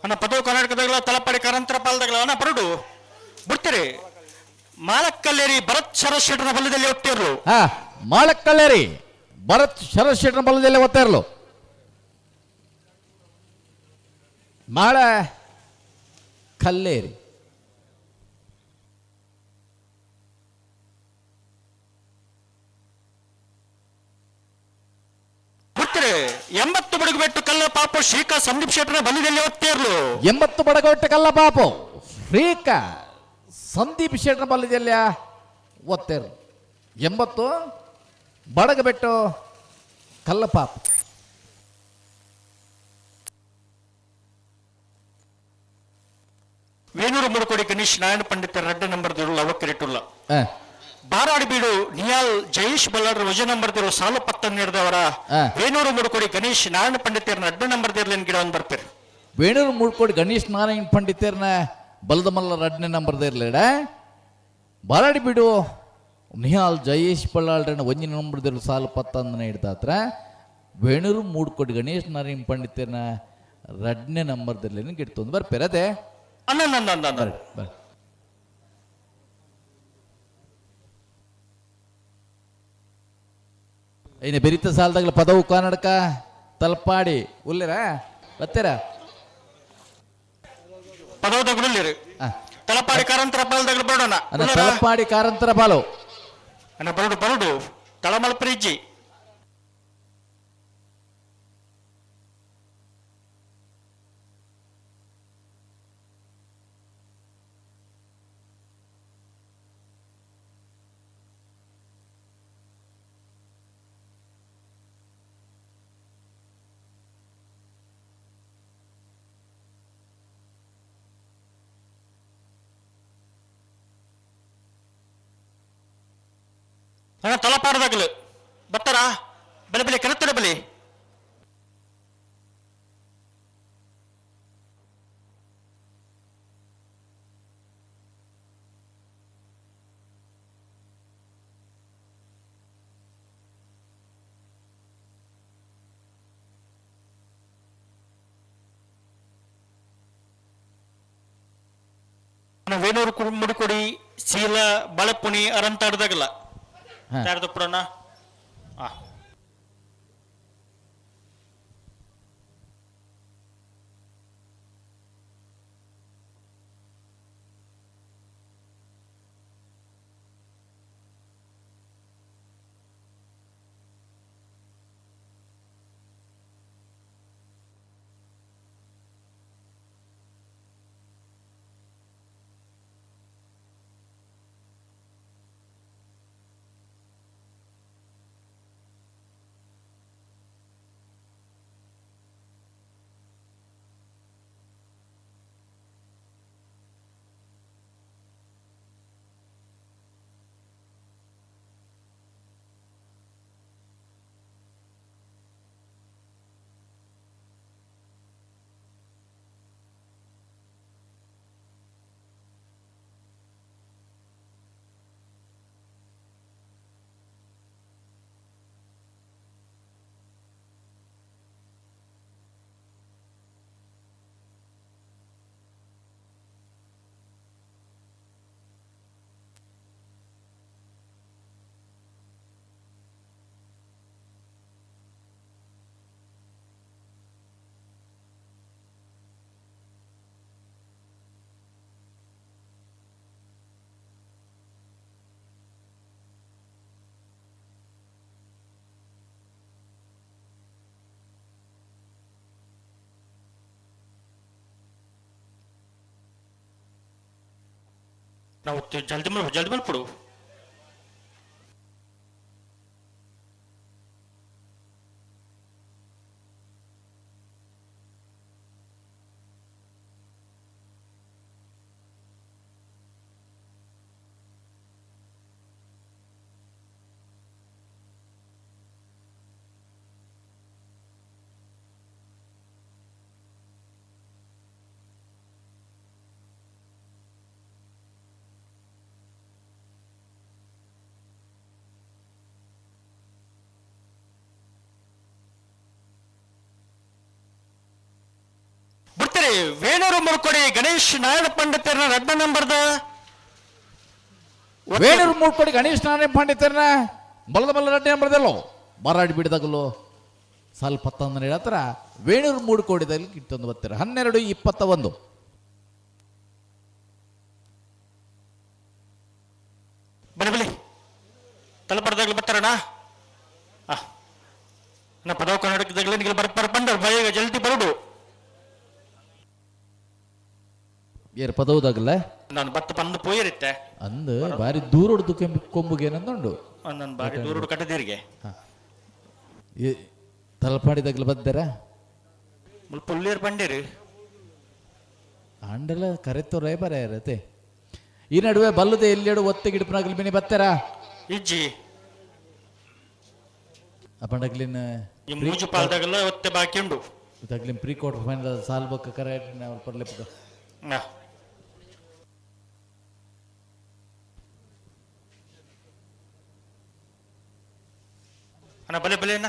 ಅಣ್ಣ ಪದವು ಕರ್ನಾಟಕದಾಗಲ ತಲಪಾಡಿ ಕಾರಂತರ ಪಾಲ್ದಾಗಲ ಅಣ್ಣ ಬರಡು ಬಿಡ್ತೀರಿ. ಮಾಲಕ್ಕಲ್ಲೇರಿ ಭರತ್ ಶರತ್ ಶೆಟ್ಟರ ಬಲದಲ್ಲಿ ಒತ್ತಿರಲು. ಹಾ, ಮಾಲಕ್ಕಲ್ಲೇರಿ ಭರತ್ ಶರತ್ ಶೆಟ್ಟರ ಬಲದಲ್ಲಿ ಒತ್ತಿರಲು. ಮಾಳ ಕಲ್ಲೇರಿ ಬಿಡ್ತೀರಿ. 80 ಬಡಗು ಬೆಟ್ಟು ಕಲ್ಲ ಪಾಪು ಶ್ರೀಕಾ ಸಂದೀಪ್ ಶೆಟ್ಟರ ಬಲದಲ್ಲಿ ಒತ್ತೇರ್ಲು. 80 ಬಡಗು ಕಲ್ಲ ಪಾಪು ಶ್ರೀಕಾ ಸಂದೀಪ್ ಶೆಟ್ಟರ ಬಲದಲ್ಲಿ ಒತ್ತೇರ್ಲು. 80 ಬಡಗಬೆಟ್ಟು ಕಲ್ಲಪಾಪು. ವೇಣೂರು ಮುಡುಕೋಡಿ ಗಣೇಶ್ ನಾರಾಯಣ ಪಂಡಿತ ರಡ್ಡ ನಂಬರ್ ದಿರು ಲವಕರಿಟ್ಟುಲ್ಲ. ಬಾರಾಡಿ ಬೀಡು ನಿಯಾಲ್ ಜಯೇಶ್ ಬಲ್ಲಾಳರ ವಜ ನಂಬರ್ ದಿರು ಸಾಲು ಪತ್ತ ನೀಡಿದವರ ವೇಣೂರು ಮುಡುಕೋಡಿ ಗಣೇಶ್ ನಾರಾಯಣ ಪಂಡಿತರ ರಡ್ಡ ನಂಬರ್ ದಿರ್ಲಿನ ಗಿಡವನ್ನು ಬರ್ತೀರಿ. ವೇಣೂರು ಮುಡ್ಕೋಡಿ ಗಣೇಶ್ ನಾರಾಯಣ ಪಂಡಿತರ್ನ ಬಲದ ಮಲ್ಲ ರಡ್ಡನೇ ನಂಬರ್ ಇರ್ಲೇಡ. ಬಾರಾಡಿ ಬೀಡು ನಿಹಾಲ್ ಜಯೇಶ್ ಬಲ್ಲಾಳರನ್ನ ಒಂಜಿನ ನಂಬರ್ ದಿರು ಸಾಲು ಪತ್ತಂದನೆ ಹಿಡ್ದಾತ್ರ ವೇಣೂರು ಮೂಡ್ಕೋಡಿ ಗಣೇಶ್ ನಾರಾಯಣ ಪಂಡಿತರ್ನ ರಡ್ಡನೇ ನಂಬರ್ ದಿರ್ಲಿನ ಗಿಡ್ತೊಂದು ಬರ್ಪೇರ ಅದೇ. ಅನ್ನ ಇನ್ನು ಬೆರಿತ ಸಾಲದಾಗಲ ಪದವು ಕರ್ನಾಟಕ ತಲಪಾಡಿ ಉಲ್ಲೇರ ಬತ್ತೀರ. ಪದವದಗುಲುಲ್ಲೇರು ತಲಪಾಡಿ ಕಾರಂತರ ಪಾಲ್ದಗಲು ಬರೋಣ. ಅನ್ನ ತಲಪಾಡಿ ಕಾರಂತರ ಪಾಲು. ಅಣ್ಣ ಬರಡು ಬರಡು ತಳಮಲ್ಪರಿಜ್ಜಿ. ಅಣ್ಣ ತಲಪಾಡದಾಗಲು ಬತ್ತಾರಾ? ಬಲೆ ಬಲೆ ಕನತ್ತಡ ಬಲೆ. ವೇಣೂರು ಮುಡುಕೊಡಿ ಶೀಲ ಬಾಳೆಪುಣಿ ಅರಂತಾಡ್ದಾಗಲ್ಲ. ತಯಾರ್ದಪ್ಪಡಣ್ಣ. ಆ ನಾವು ಜಲ್ದಿ ಜಲ್ದಿ ಮಲ್ಪಡು. ವೇಣೂರು ಮುರ್ಕೊಡಿ ಗಣೇಶ್ ನಾರಾಯಣ ಪಂಡಿತರನ್ನ ರಡ್ಡ ನಂಬರ್ದ. ವೇಣೂರು ಮುರ್ಕೊಡಿ ಗಣೇಶ್ ನಾರಾಯಣ ಪಂಡಿತರನ್ನ ಬಲದ ಬಲ ರಡ್ಡ ನಂಬರ್ದಲ್ಲೋ ಬರಾಡಿ ಬಿಡದಾಗಲೋ ಸ್ವಲ್ಪ ಹತ್ತೊಂದನೇ ಹತ್ರ ವೇಣೂರು ಮೂಡ್ಕೋಡಿದಲ್ಲಿ ಇಟ್ಟೊಂದು ಬರ್ತಾರೆ 12:21. ಬನ್ನಿ ಬಲಿ ತಲಪಡ್ದಾಗ್ಲಿ ಬರ್ತಾರಣ್ಣ. ನಾ ಪದವ ಕರ್ನಾಟಕದಾಗಲೇ ನಿಮಗೆ ಬರ್ ಬಂದರು ಬೇಗ ಜಲ್ದಿ ಬರುಡು. ಏರ್ ಪದವುದಾಗಲ್ಲ ನಾನು ಬತ್ತ ಬಂದು ಪೋಯಿರುತ್ತೆ ಅಂದು ಬಾರಿ ದೂರ ಹೊಡ್ದು ಕೊಂಬುಗೆ ಏನಂದುಂಡು. ನಾನು ಬಾರಿ ದೂರ ಕಟ್ಟದಿರಿಗೆ ತಲಪಾಡಿದಾಗಲ ಬದ್ದಾರ ಮುಲ್ಪ ಉಳ್ಳೇರು ಬಂಡೇರಿ ಆಂಡಲ ಕರೆತೋರೇ ಬರ ಇರತ್ತೆ. ಈ ನಡುವೆ ಬಲ್ಲದೆ ಎಲ್ಲೆಡು ಒತ್ತೆ ಗಿಡಪನಾಗಲಿ ಬಿನಿ ಬತ್ತಾರ ಇಜ್ಜಿ ಅಪಂಡಗ್ಲಿನ ಮೂಜು ಪಾಲ್ದಾಗಲ್ಲ ಒತ್ತೆ ಬಾಕಿ ಉಂಡು. ತಗ್ಲಿನ ಪ್ರೀ ಕ್ವಾರ್ಟರ್ ಫೈನಲ್ ಸಾಲ್ ಬೊಕ್ಕ ಕರೆ ಪರ್ಲೆಪ್ಪದ. ಅಣ್ಣ ಬಲೆ ಬಲೆ ಅಣ್ಣ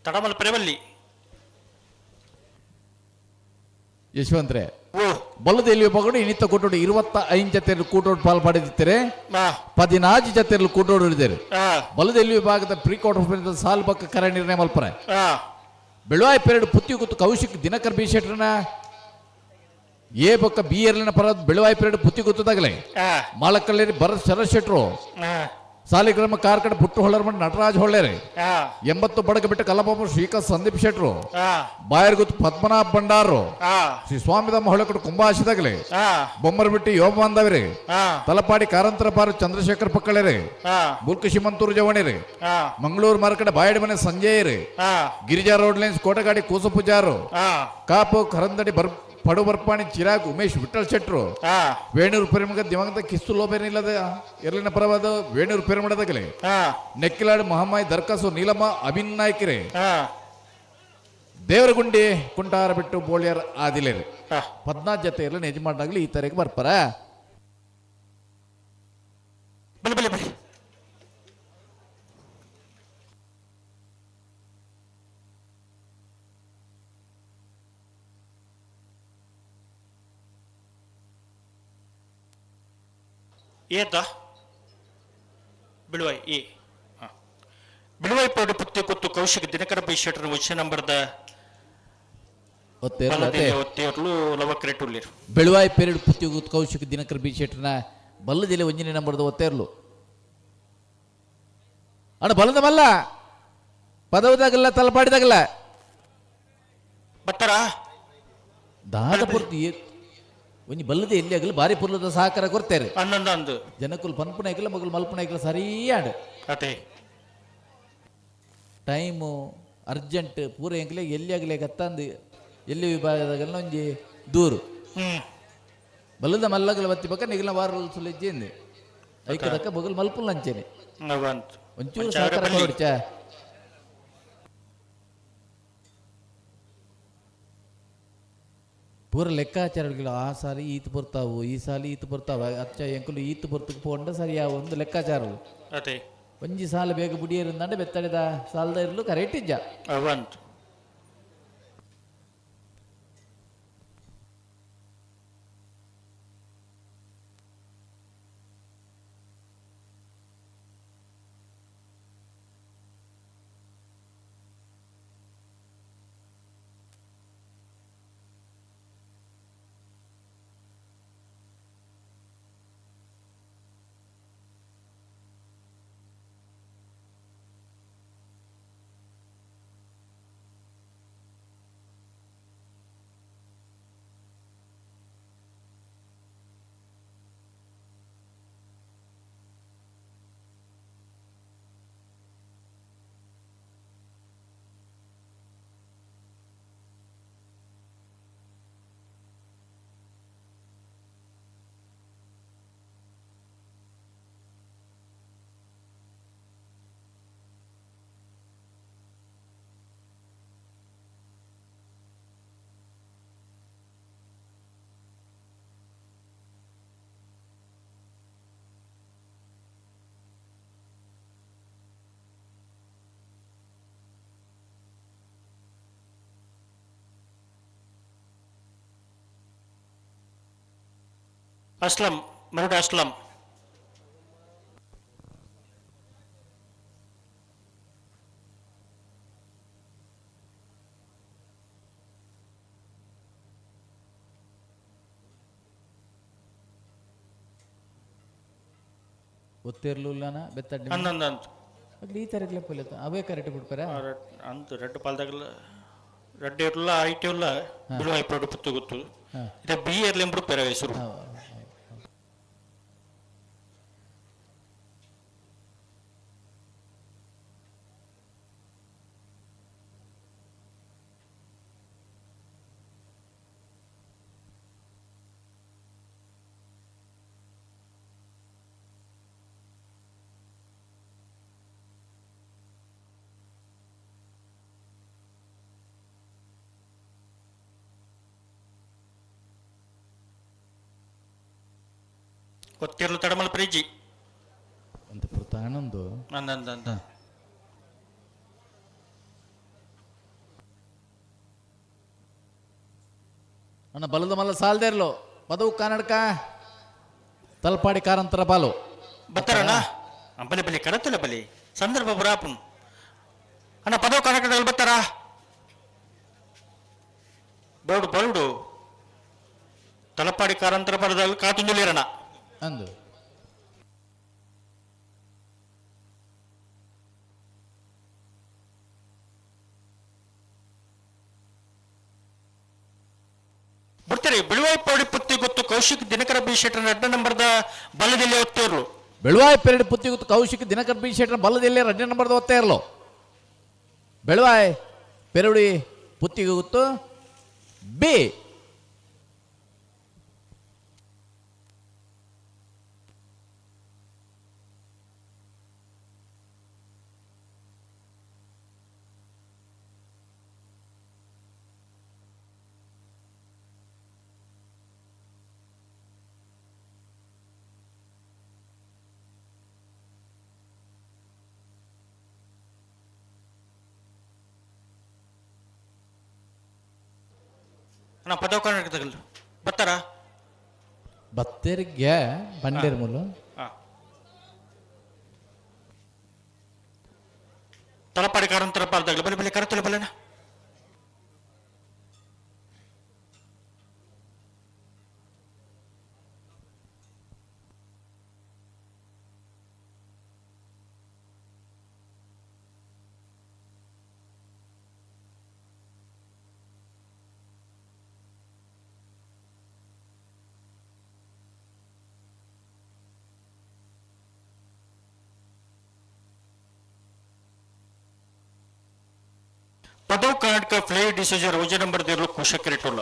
ತಡಮಲ್ ಪರೆವಲ್ಲಿ. ಯಶವಂತ್ರೆ ಬಲ್ಲದ ಎಲ್ಲಿ ಪಗಡು ಇನ್ನಿತ್ತ ಕೊಟ್ಟೋಡು 25 ಜತೆಯಲ್ಲಿ ಕೂಟೋಡು ಪಾಲ್ ಪಡೆದಿದ್ದಾರೆ, 14 ಜತೆಯಲ್ಲಿ ಕೂಟೋಡು ಹಿಡಿದಾರೆ. ಬಲ್ಲದ ಎಲ್ಲಿ ವಿಭಾಗದ ಪ್ರೀ ಕ್ವಾರ್ಟರ್ ಫೈನಲ್ ಸಾಲ್ ಬಕ್ಕ ಕರೆ ನಿರ್ಣಯ ಮಲ್ಪರೆ. ಬೆಳುವಾಯಿ ಪೆರಡು ಪುತ್ತಿ ಕೂತು ಕೌಶಿಕ್ ದಿನಕರ್ ಬಿ ಶೆಟ್ರನ ಎ ಬೊಕ್ಕ ಬಿ ಎರ್ಲಿನ ಪರ ಬೆಳುವಾಯಿ ಪೇರಡು ಪುತ್ತಿ ಗೊತ್ತದಾಗಲೇ ಮಾಳಕಲ್ಲೇರಿ ಭರತ್ ಶರತ್ ಶೆಟ್ರು ಸಾಲಿಗ್ರಾಮ ಕಾರ್ಕಡ ಪುಟ್ಟು ಹೊಳ್ಳರ್ ಮಠ ನಟರಾಜ್ ಹೊಳ್ಳೇರಿ 80 ಬಡಗ ಬಿಟ್ಟು ಕಲ್ಲಪಾಪ ಶ್ರೀಕಾಂತ್ ಸಂದೀಪ್ ಶೆಟ್ರು ಬಾಯರ್ಗುತ್ತು ಪದ್ಮನಾಭ ಭಂಡಾರು ಶ್ರೀ ಸ್ವಾಮಿದಮ್ಮ ಹೊಳ್ಳಕಡು ಕುಂಭಾಶಿದಾಗಲೇ ಬೊಮ್ಮರಬಿಟ್ಟಿ ಯೋಗ ಬಾಂಧವರಿ ತಲಪಾಡಿ ಕಾರಂತರ ಪಾರು ಚಂದ್ರಶೇಖರ್ ಪಕ್ಕಳೆರಿ ಬುಲ್ಕು ಶಿಮಂತೂರು ಜವಣಿರಿ ಮಂಗಳೂರು ಮಾರ್ಕಡೆ ಬಾಯಡಿ ಮನೆ ಸಂಜಯರಿ ಗಿರಿಜಾ ರೋಡ್ ಲೈನ್ಸ್ ಕೋಟಗಾಡಿ ಕೂಸು ಪೂಜಾರು ಕಾಪು ಕರಂದಡಿ ಬರ್ ಪಡು ಬರ್ಪಾಣಿ ಚಿರಾಗ್ ಉಮೇಶ್ ವಿಠಲ್ ಶೆಟ್ರು ವೇಣೂರು ಪೆರುಮಗ ದಿವಂಗತ ಕಿಸ್ತು ಲೋಬೇನಿಲ್ಲದ ಎರ್ಲಿನ ಪರವಾದ ವೇಣೂರು ಪೆರುಮಡದಾಗಲೇ ನೆಕ್ಕಿಲಾಡು ಮಹಮ್ಮಾಯಿ ದರ್ಕಾಸು ನೀಲಮ್ಮ ಅಭಿನ್ ನಾಯ್ಕರೆ ದೇವರಗುಂಡಿ ಕುಂಟಾರ ಬಿಟ್ಟು ಬೋಳಿಯರ್ ಆದಿಲೇರಿ 14 ಜೊತೆ ಇರಲಿ ಯಜಮಾನಾಗ್ಲಿ ಈ ತರಗೆ ಬರ್ಪಾರ. ಬಲಿ ಬಲಿ ಬಲಿ ಏತ ಬಿಳುವೈ ಎ ಬಿಳುವೈ ಪೌಡಿ ಪುತ್ತಿ ಕೊತ್ತು ಕೌಶಿಕ್ ದಿನಕರ ಬೈ ಶೆಟ್ಟರ್ ವಚ ನಂಬರ್ದ ಒತ್ತೇರ್ಲು ಲವಕ್ರೆಟುಲ್ಲಿರು. ಬೆಳುವಾಯಿ ಪೇರಡು ಪುತ್ತಿ ಗೊತ್ತು ಕೌಶಿಕ್ ದಿನಕರ ಬಿ ಶೆಟ್ಟರ್ನ ಬಲ್ಲದಿಲ್ಲ ಒಂಜನೇ ನಂಬರ್ದ ಒತ್ತೇರ್ಲು ಅಣ್ಣ ಬಲದ ಮಲ್ಲ ಪದವದಾಗಲ್ಲ ತಲಪಾಡಿದಾಗಲ್ಲ ಬತ್ತರ ದಾದ ಪೂರ್ತಿ ಒಂಜಿ ಬಲ್ಲದೆ ಎಲ್ಲಿ ಆಗಲಿ ಬಾರಿ ಪುರ್ಲದ ಸಹಕಾರ ಕೊಡ್ತಾರೆ. ಅನ್ನೊಂದು ಜನಕುಲ್ ಪನ್ಪುನ ಮಗಲು ಮಲ್ಪುನ ಸರಿಯಾಡು ಅದೇ ಟೈಮು ಅರ್ಜೆಂಟ್ ಪೂರ ಎಂಕ್ಲೆ ಎಲ್ಲಿ ಆಗಲಿ ಗತ್ತಂದು ಎಲ್ಲಿ ವಿಭಾಗದಾಗಲ್ಲ ಒಂಜಿ ದೂರು ಬಲ್ಲದ ಮಲ್ಲಗಲ ಬತ್ತಿ ಪಕ್ಕ ನಿಗಲ ವಾರ ಸುಲೆಜ್ಜಿಂದೆ ಐಕದಕ್ಕ ಬಗಲ್ ಮಲ್ಪುಲ್ ಅಂಚೇನೆ ಒಂಚೂರು ಸಹಕಾರ ಕೊಡೋಡ್ಚ. ಪೂರ ಲೆಕ್ಕಾಚಾರಗಳು ಆ ಸಾಲಿ ಈತ್ ಬರ್ತಾವು ಈ ಸಾಲಿ ಈತ್ ಬರ್ತಾವ ಅಚ್ಚ ಎಂಕುಲು ಈತ್ ಬರ್ತಕ್ಕೆ ಪೋಂಡ ಸರಿ ಆ ಒಂದು ಲೆಕ್ಕಾಚಾರವು ಅದೇ ಒಂಜಿ ಸಾಲ ಬೇಗ ಬುಡಿಯರಿಂದಂಡ ಬೆತ್ತಡಿದ ಸಾಲದ ಇರಲು ಕರೆಕ್ಟ್ ಇಜ್ಜ. ಅವಂತು ಅಸ್ಲಂ ಮರುಡ ಅಸ್ಲಂ ಒತ್ತಿರ್ಲಿಲ್ಲನ ಬೆತ್ತಡ್ಡಿ ಅಂದಂದು ಅಲ್ಲಿ ಈ ತರಗ್ಲೆ ಪೊಲಿತ ಅವೇ ಕರೆಕ್ಟ್ ಬಿಡ್ಪಾರ ಅಂತು ರೆಡ್ ಪಾಲ್ದಾಗಲ ರೆಡ್ ಇರಲ್ಲ IT ಇಲ್ಲ ಬಿಳು ಐಪ್ರೋಡು ಪುತ್ತು ಗೊತ್ತು ಇದೆ ಬಿ ಎರ್ಲಿ ಬಿಡ್ಪಾರ ಹೆಸರು. ಗೊತ್ತಿರಲು ತಡಮಲ್ ಪ್ರೀಜಿ ಅಂತ ಪುರ್ತಾನೊಂದು ಅಂದಂದ ಅಣ್ಣ ಬಲದ ಮಲ್ಲ ಸಾಲ್ದೇರ್ಲು ಪದವು ಕನ್ನಡಕ ತಲಪಾಡಿ ಕಾರಂತರ ಬಾಲು ಬತ್ತಾರಣ್ಣ ಬಲಿ ಬಲಿ ಕಡತಲ್ಲ ಬಲಿ ಸಂದರ್ಭ ಬರಾಪುನ್ ಅಣ್ಣ ಪದವು ಕನ್ನಡದಲ್ಲಿ ಬತ್ತಾರ ಬರಡು ಬರಡು. ತಲಪಾಡಿ ಕಾರಂತರ ಪರದಲ್ಲಿ ಕಾತುಂಜುಲಿರಣ ಅಂದು ಬಿಡ್ತಾರೆ. ಬಿಳುವಾಯಿ ಪೌಡಿ ಪುತ್ತಿ ಗೊತ್ತು ಕೌಶಿಕ್ ದಿನಕರ ಬಿ ಶೆಟ್ಟರ್ ಎರಡನೇ ನಂಬರ್ದ ಬಲದಲ್ಲಿ ಒತ್ತೇರ್ಲು. ಬೆಳುವಾಯಿ ಪೆರಡಿ ಪುತ್ತಿ ಗೊತ್ತು ಕೌಶಿಕ್ ದಿನಕರ ಬಿ ಶೆಟ್ಟರ್ ಬಲದಲ್ಲಿ ಎರಡನೇ ನಂಬರ್ದ ಒತ್ತೇ ಇರಲು. ಬೆಳುವಾಯ್ ಪೆರಡಿ ಪುತ್ತಿಗೆ ಗೊತ್ತು ಬಿ. ನಾ ಪದವ ಕರ್ನಾಟಕದಲ್ಲಿ ಬತ್ತಾರ ಬತ್ತೇರಿಗೆ ಬಂಡೇರ್ ಮೂಲು. ತಲಪಾಡಿ ಕಾರಂತರ ಪಾಲ್ದಾಗಲಿ ಬಲೆ ಬಲೆ ಕರತಲೆ ಬಲೆನ. ಪದವ್ ಕರ್ನಾಟಕ ಫ್ಲೇ ಡಿಸೋಜರ್ ಓಜ ನಂಬರ್ ದೇರ್ಲು ಕುಶಕರಿಟುಲ್ಲ.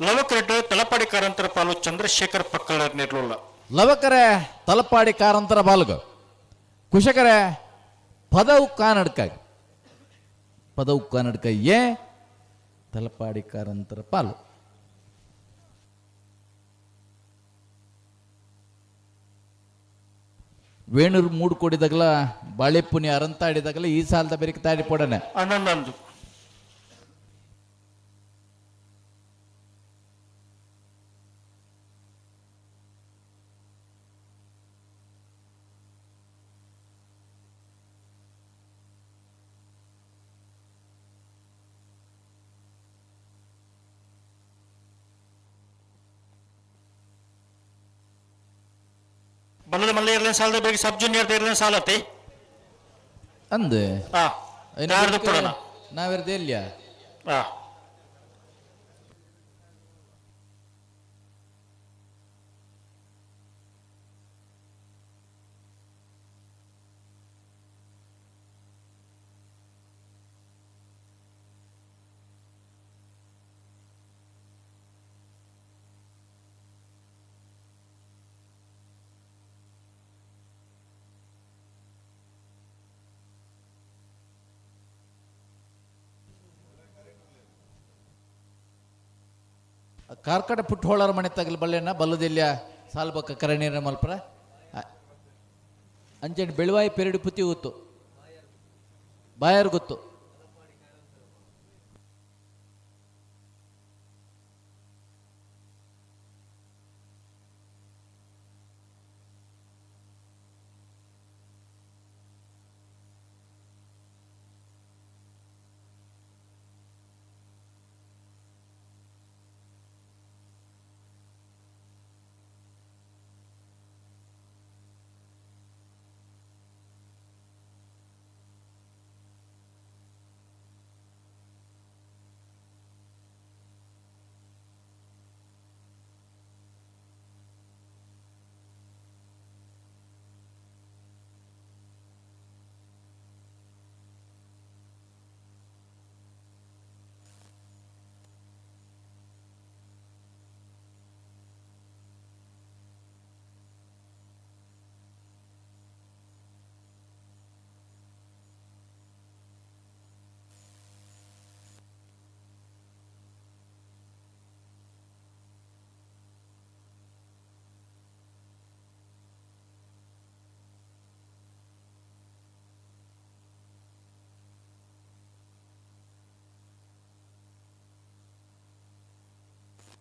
ಲವಕರೆಟ್ ತಲಪಾಡಿ ಕಾರಂತರ ಪಾಲು ಚಂದ್ರಶೇಖರ್ ಪಕ್ಕಳರ್ ನಿರ್ಲುಲ್ಲ. ಲವಕರೆ ತಲಪಾಡಿ ಕಾರಂತರ ಬಾಲ್ಗ ಕುಶಕರೆ ಪದವು ಕಾನಡ್ಕ ಪದವು ಕಾನಡ್ಕ ಏ ತಲಪಾಡಿ ಕಾರಂತರ ಪಾಲು. ವೇಣೂರು ಮೂಡು ಕೊಡಿದಾಗಲ ಬಾಳೆಪುನಿ ಅರಂತಾಡಿದಾಗಲ ಈ ಸಾಲದ ಬೆರಿಕೆ ತಾಡಿ ಪೊಡನೆ. ಅನ್ನೊಂದು ಬಲ್ಲದ ಮಲ್ಲ ಇರ್ಲೇನ್ ಸಾಲದ ಬೇಗ ಸಬ್ ಜೂನಿಯರ್ ಇರ್ಲೇನ್ ಸಾಲತ್ತೆ ಅಂದೆ. ಕೊಡೋಣ. ನಾವಿರ್ದೆ ಎಲ್ಲಿಯ? ಕಾರ್ಕಡ ಪುಟ್ಟೋಳರ ಮನೆ ತಗಲ್ ಬಲ್ಲೆಣ್ಣ ಬಲ್ಲದೆಲ್ಲಿಯ ಸಾಲ್ಬಕ್ಕ ಕರಣೀರ ಮಲ್ಪರ ಅಂಚೆಡ್ ಬೆಳುವಾಯಿ ಪೆರಡು ಪುತಿ ಗೊತ್ತು ಬಾಯರ್ ಗೊತ್ತು.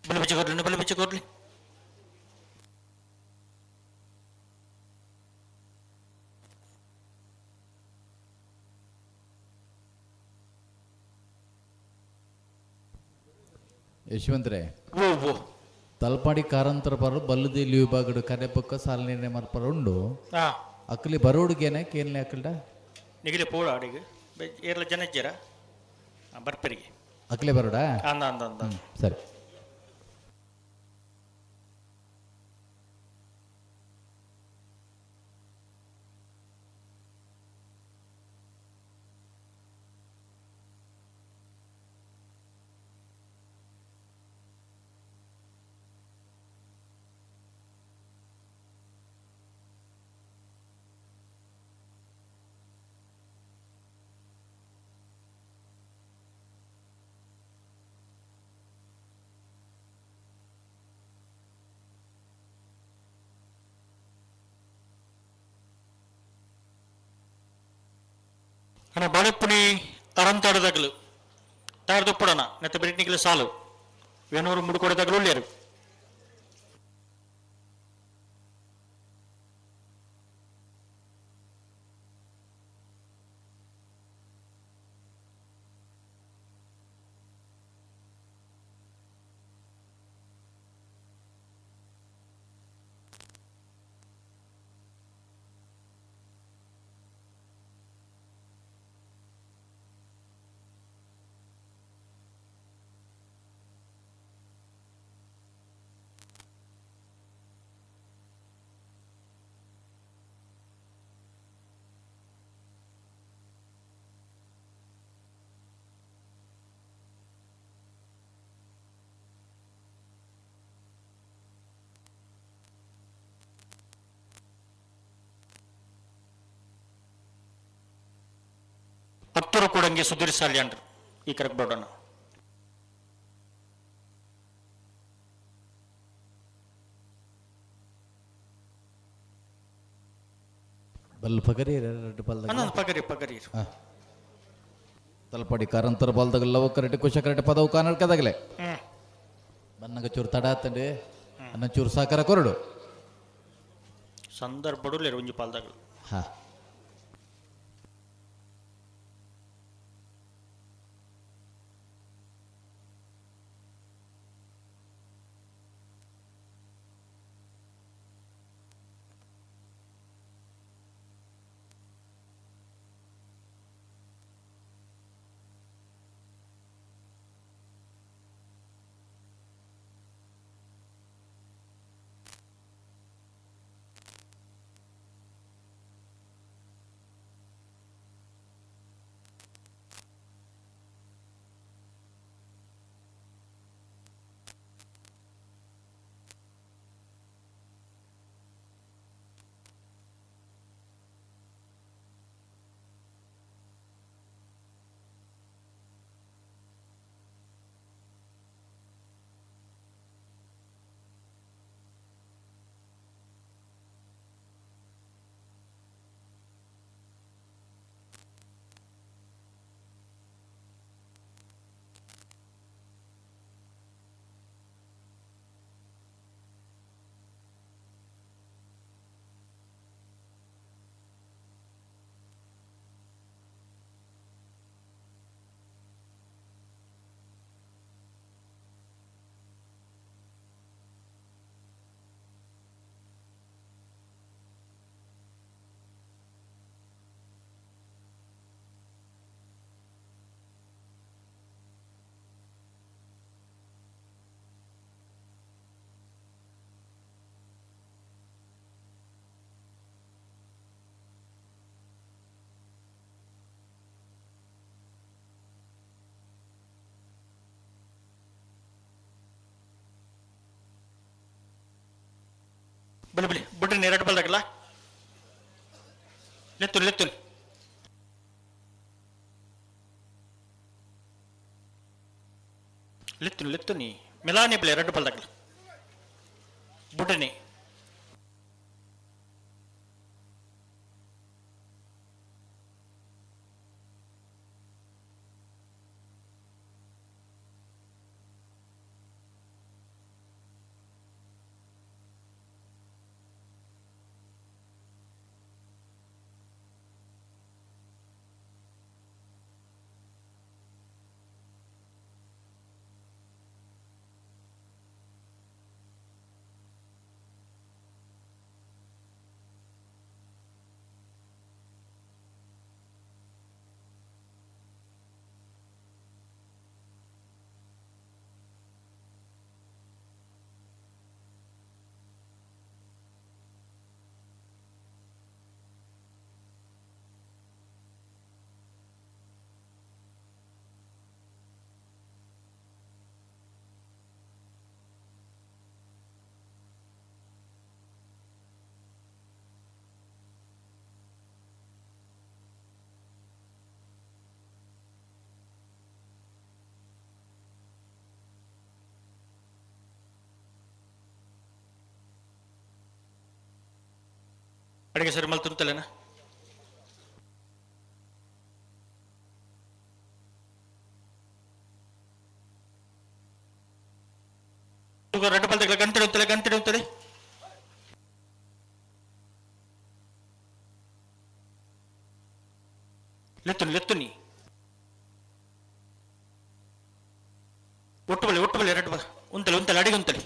ಬಲೆ ಬಚ್ಚ ಕೊಡ್ಲಿ ಬಲೆ ಬಚ್ಚ ಕೊಡ್ಲಿ. ಯಶವಂತ್ರೆ, ಓ ಓ. ತಲಪಾಡಿ ಕಾರಂತರ ಪರ ಬಲ್ಲುದೇಲಿ ವಿಭಾಗಡು ಕರೆಪಕ್ಕ ಸಾಲ ನಿರ್ಣಯ ಮರ್ಪರ ಉಂಡು. ಅಕ್ಕಲಿ ಬರೋಡುಗೇನೆ ಕೇನ್ಲೆ ಅಕ್ಕಲ್ಡ ನಿಗಲಿ ಪೋಡ ಅಡಿಗೆ ಏರ್ಲ ಜನ ಇಜ್ಜರ ಬರ್ಪರಿಗೆ. ಅಕ್ಲೆ ಬರೋಡಾ? ಅಂದ ಅಂದ ಅಂದ. ಸರಿ. ಅಣ್ಣ ಬಾಳೆಪ್ಪುನಿ ಅರಂತಾಡದಾಗಲು ತಯಾರ್ದುಪ್ಪಡಣ ನೆತ್ತ ಬಿರಿಟ್ನಿಗಲು ಸಾಲು ವೇಣೂರು ಮುಡುಕೊಡದಾಗಲು ಉಳ್ಳೇರು. ಹತ್ತರು ಕೂಡಂಗಿ ಸುಧೀರ್ ಸಾಲ್ಯಾಂಡ್ರು ಈ ಕರೆಕ್ಟ್ ಬೋರ್ಡನ್ನು. ಬಲ್ ಪಗರಿ ಎರಡು ಪಲ್ದ. ಅನ್ನೊಂದು ಪಗರಿ ಪಗರಿ. ತಲಪಾಡಿ ಕಾರಂತರ ಬಾಲ್ದಾಗ ಲವ ಕರೆಟೆ ಕುಶ ಕರೆಟೆ ಪದವು ಕಾನಡ್ಕದಾಗಲೆ ಬನ್ನಗ ಚೂರು ತಡ ಆತಂಡೆ ಅನ್ನ ಚೂರು ಸಾಕಾರ ಕೊರಡು. ಸಂದರ್ಭಡು ಒಂಜಿ ಪಾಲ್ದಾಗಲು. ಹಾ. ಬಲಿ ಬಲಿ ಬಿಡ್ರಿ ಎರಡು ಬಲ್ದಾಗಲ್ಲ ಲೆತ್ತುಲ್ ಲೆತ್ತುಲ್ ಲೆತ್ತುಲ್ ಲೆತ್ತುನಿ ಮೆಲಾನಿ ಬಿಲೆ ಎರಡು ಬಲ್ದಾಗಲ್ಲ ಬುಡ್ರಿನಿ. ಅಡಿಗೆ ಸರಿ ಮಲ್ತುಂತಲೇನ ರಡ್ಡು ಪಲ್ತಗಳ ಗಂಟೆ ಉಂತಲೆ ಗಂಟೆ ಉಂತಲೆ ಲೆತ್ತುನಿ ಲೆತ್ತುನಿ ಒಟ್ಟು ಬಲಿ ಒಟ್ಟು ಬಲಿ ಎರಡು ಬಲ ಉಂತಲೆ ಉಂತಲೆ ಅಡಿಗೆ ಉಂತಲೆ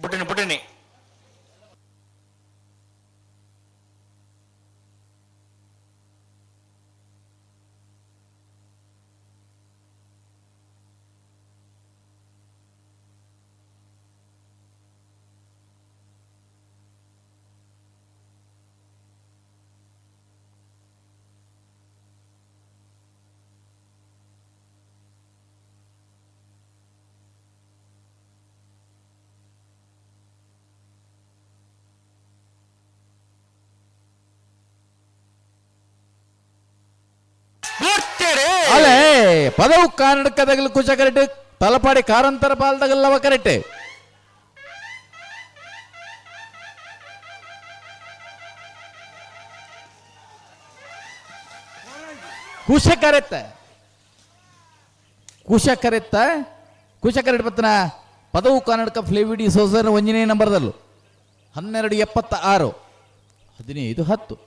ಬುಡನೆ ಬುಡನೆ ಅಲೆ ಪದವು ಕನ್ನಡಕದಗಲು ಕುಚ ಕರೆಕ್ಟ್ ತಲಪಾಡಿ ಕಾರಂತರ ಪಾಲ್ದಗಲ್ಲವ ಕರೆಕ್ಟ್ ಕುಶ ಕರೆತ್ತ ಕುಶ ಕರೆತ್ತ ಕುಶ ಕರೆಕ್ಟ್ ಪತ್ತನ ಪದವು ಕನ್ನಡಕ ಫ್ಲೇವಿಡಿ ಸೋಸರ್ ಒಂಜನೇ ನಂಬರ್ದಲ್ಲು 12:76 15:10.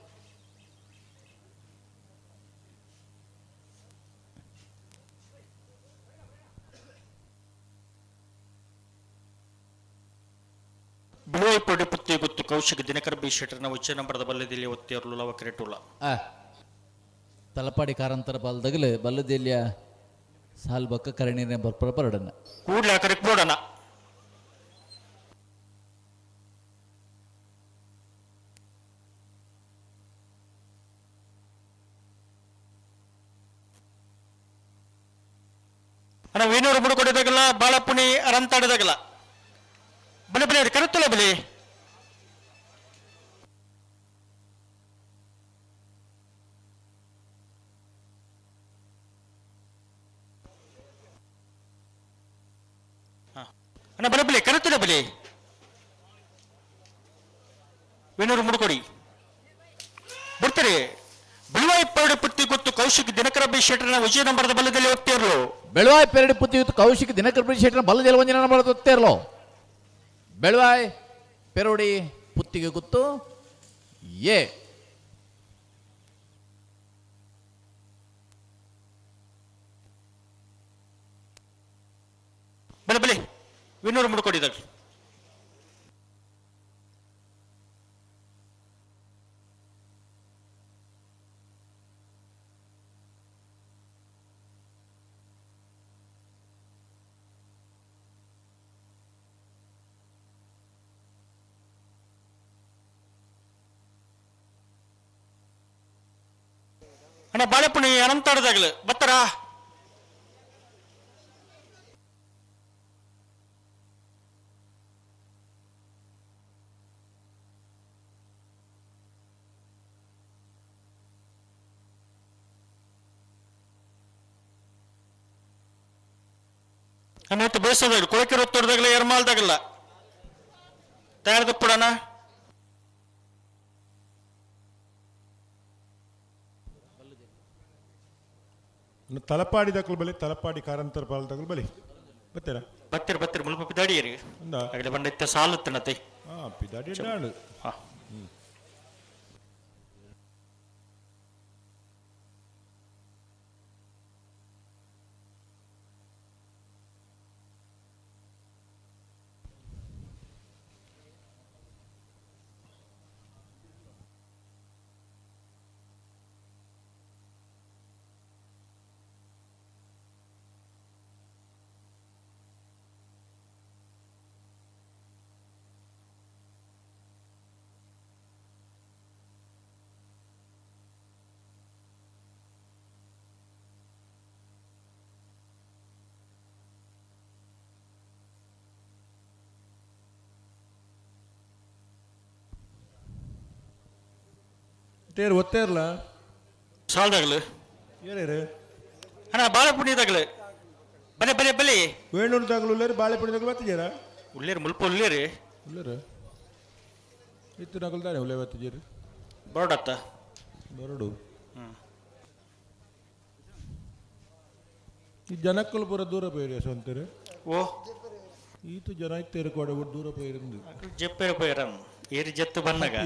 ಬಿಳುವೈ ಪೊಡಿ ಪುತ್ತಿ ಗುತ್ತು ಕೌಶಿಕ್ ದಿನಕರ್ ಬಿ ಶೆಟ್ಟರ್ನ ಉಚ್ಚ ನಂಬರದ ಬಲ್ಲದಲ್ಲಿ ಒತ್ತಿಯರ್ಲು ಲವ ಕ್ರೆಟುಲ. ತಲಪಾಡಿ ಕಾರಂತರ ಬಾಲ್ದಗಲು ಬಲ್ಲದೆಲ್ಲಿಯ ಸಾಲ್ ಬಕ್ಕ ಕರಣೀರನೆ ಬರ್ಪರ ಪರಡನ್ನ ಕೂಡ್ಲೆ ಆಕಡೆ ಬೋಡನ ಅಣ್ಣ ವೇಣೂರು ಬುಡುಕೊಡಿದಾಗಲ್ಲ ಬಾಳಪುಣಿ ಅರಂತಾಡಿದಾಗಲ್ಲ ಬಲೆ ಬಲೆ ಕರುತ್ತಲ್ಲ ಬಲೆ ಅಣ್ಣ ಬಲೆ ಬಲೆ ಕರುತ್ತಲ್ಲ ಬಲೆ ವೇಣೂರು ಮುಡುಕೊಡಿ ಬಿಡ್ತಾರೆ ಬಿಳುವಾಯಿ ಪರಡು ಪುತ್ತಿ ಗೊತ್ತು ಕೌಶಿಕ್ ದಿನಕರ ಬಿ ಶೆಟ್ಟರ್ನ ವಿಜಯ ನಂಬರದ ಬಲದಲ್ಲಿ ಒತ್ತಿರಲು. ಬೆಳವಾಯಿ ಪೆರಡು ಪುತ್ತಿ ಗೊತ್ತು ಕೌಶಿಕ್ ದಿನಕರ ಬಿ ಶೆಟ್ಟರ್ನ ಬಲದಲ್ಲಿ ಒಂದಿನ ನಂಬರದ ಒತ್ತಿರಲು. ಬೆಳವಾಯ್ ಪೆರೋಡಿ ಪುತ್ತಿಗೆ ಗೊತ್ತು ಎ ಬಲೆ ಬಲೆ ವಿನೂರು ಮುಡುಕೊಡಿದಾಗ ಅಣ್ಣ ಬಾಳೆಪುಣಿ ಅನಂತಾಡದಾಗಲು ಬತ್ತರಾ ಅಣ್ಣ ಬೇಸದಾಗ ಕೊಳಕೆ ಒತ್ತೊಡ್ದಾಗಲ ಎರ್ಮಾಲ್ದಾಗಲ್ಲ ತಯಾರದಪ್ಪಡಣ. ತಲಪಾಡಿ ದಕ್ಕಲು ಬಲಿ ತಲಪಾಡಿ ಕಾರಂತರ ಪಾಲ್ ಬಲಿ ಬತ್ತೀರಾ ಬತ್ತಿರ ಬತ್ತಿರ ಮುಲ್ಪ ಪಿದಾಡಿಯರಿ ಆಗಲೇ ಬಂಡ ಸಾಲುತ್ತನತೆ. ಹಾ ಪಿದಾಡಿ ಡಾಡು. ಹಾ. ಇತ್ತೇರು ಒತ್ತೇರ್ಲ ಸಾಲ್ದಾಗಲು ಏರೇರು ಅಣ್ಣ ಬಾಳೆಪುಣ್ಯದಾಗಲು ಬಲೆ ಬಲೆ ಬಲೆ. ವೇಣೂರು ದಾಗಲು ಉಳ್ಳೇರು, ಬಾಳೆಪುಣ್ಯ ದಾಗಲು ಬತ್ತಿಜೇರಾ? ಉಳ್ಳೇರು, ಮುಲ್ಪ ಉಳ್ಳೇರು. ಉಳ್ಳೇರು ಇತ್ತು ನಗಲು ತಾನೆ ಉಳ್ಳೇ ಬತ್ತಿಜೇರು. ಬರೋಡತ್ತ. ಬರಡು. ಈ ಜನಕ್ಕಲು ಪೂರ ದೂರ ಪೋಯಿರಿ ಅಂತಾರೆ. ಓ. ಈತು ಜನ ಇತ್ತೇರು ಕೋಡೆ ದೂರ ಪೋಯಿರಂದು. ಜಪ್ಪೇರು ಪೋಯಿರ, ಏರು ಜತ್ತು ಬನ್ನಗ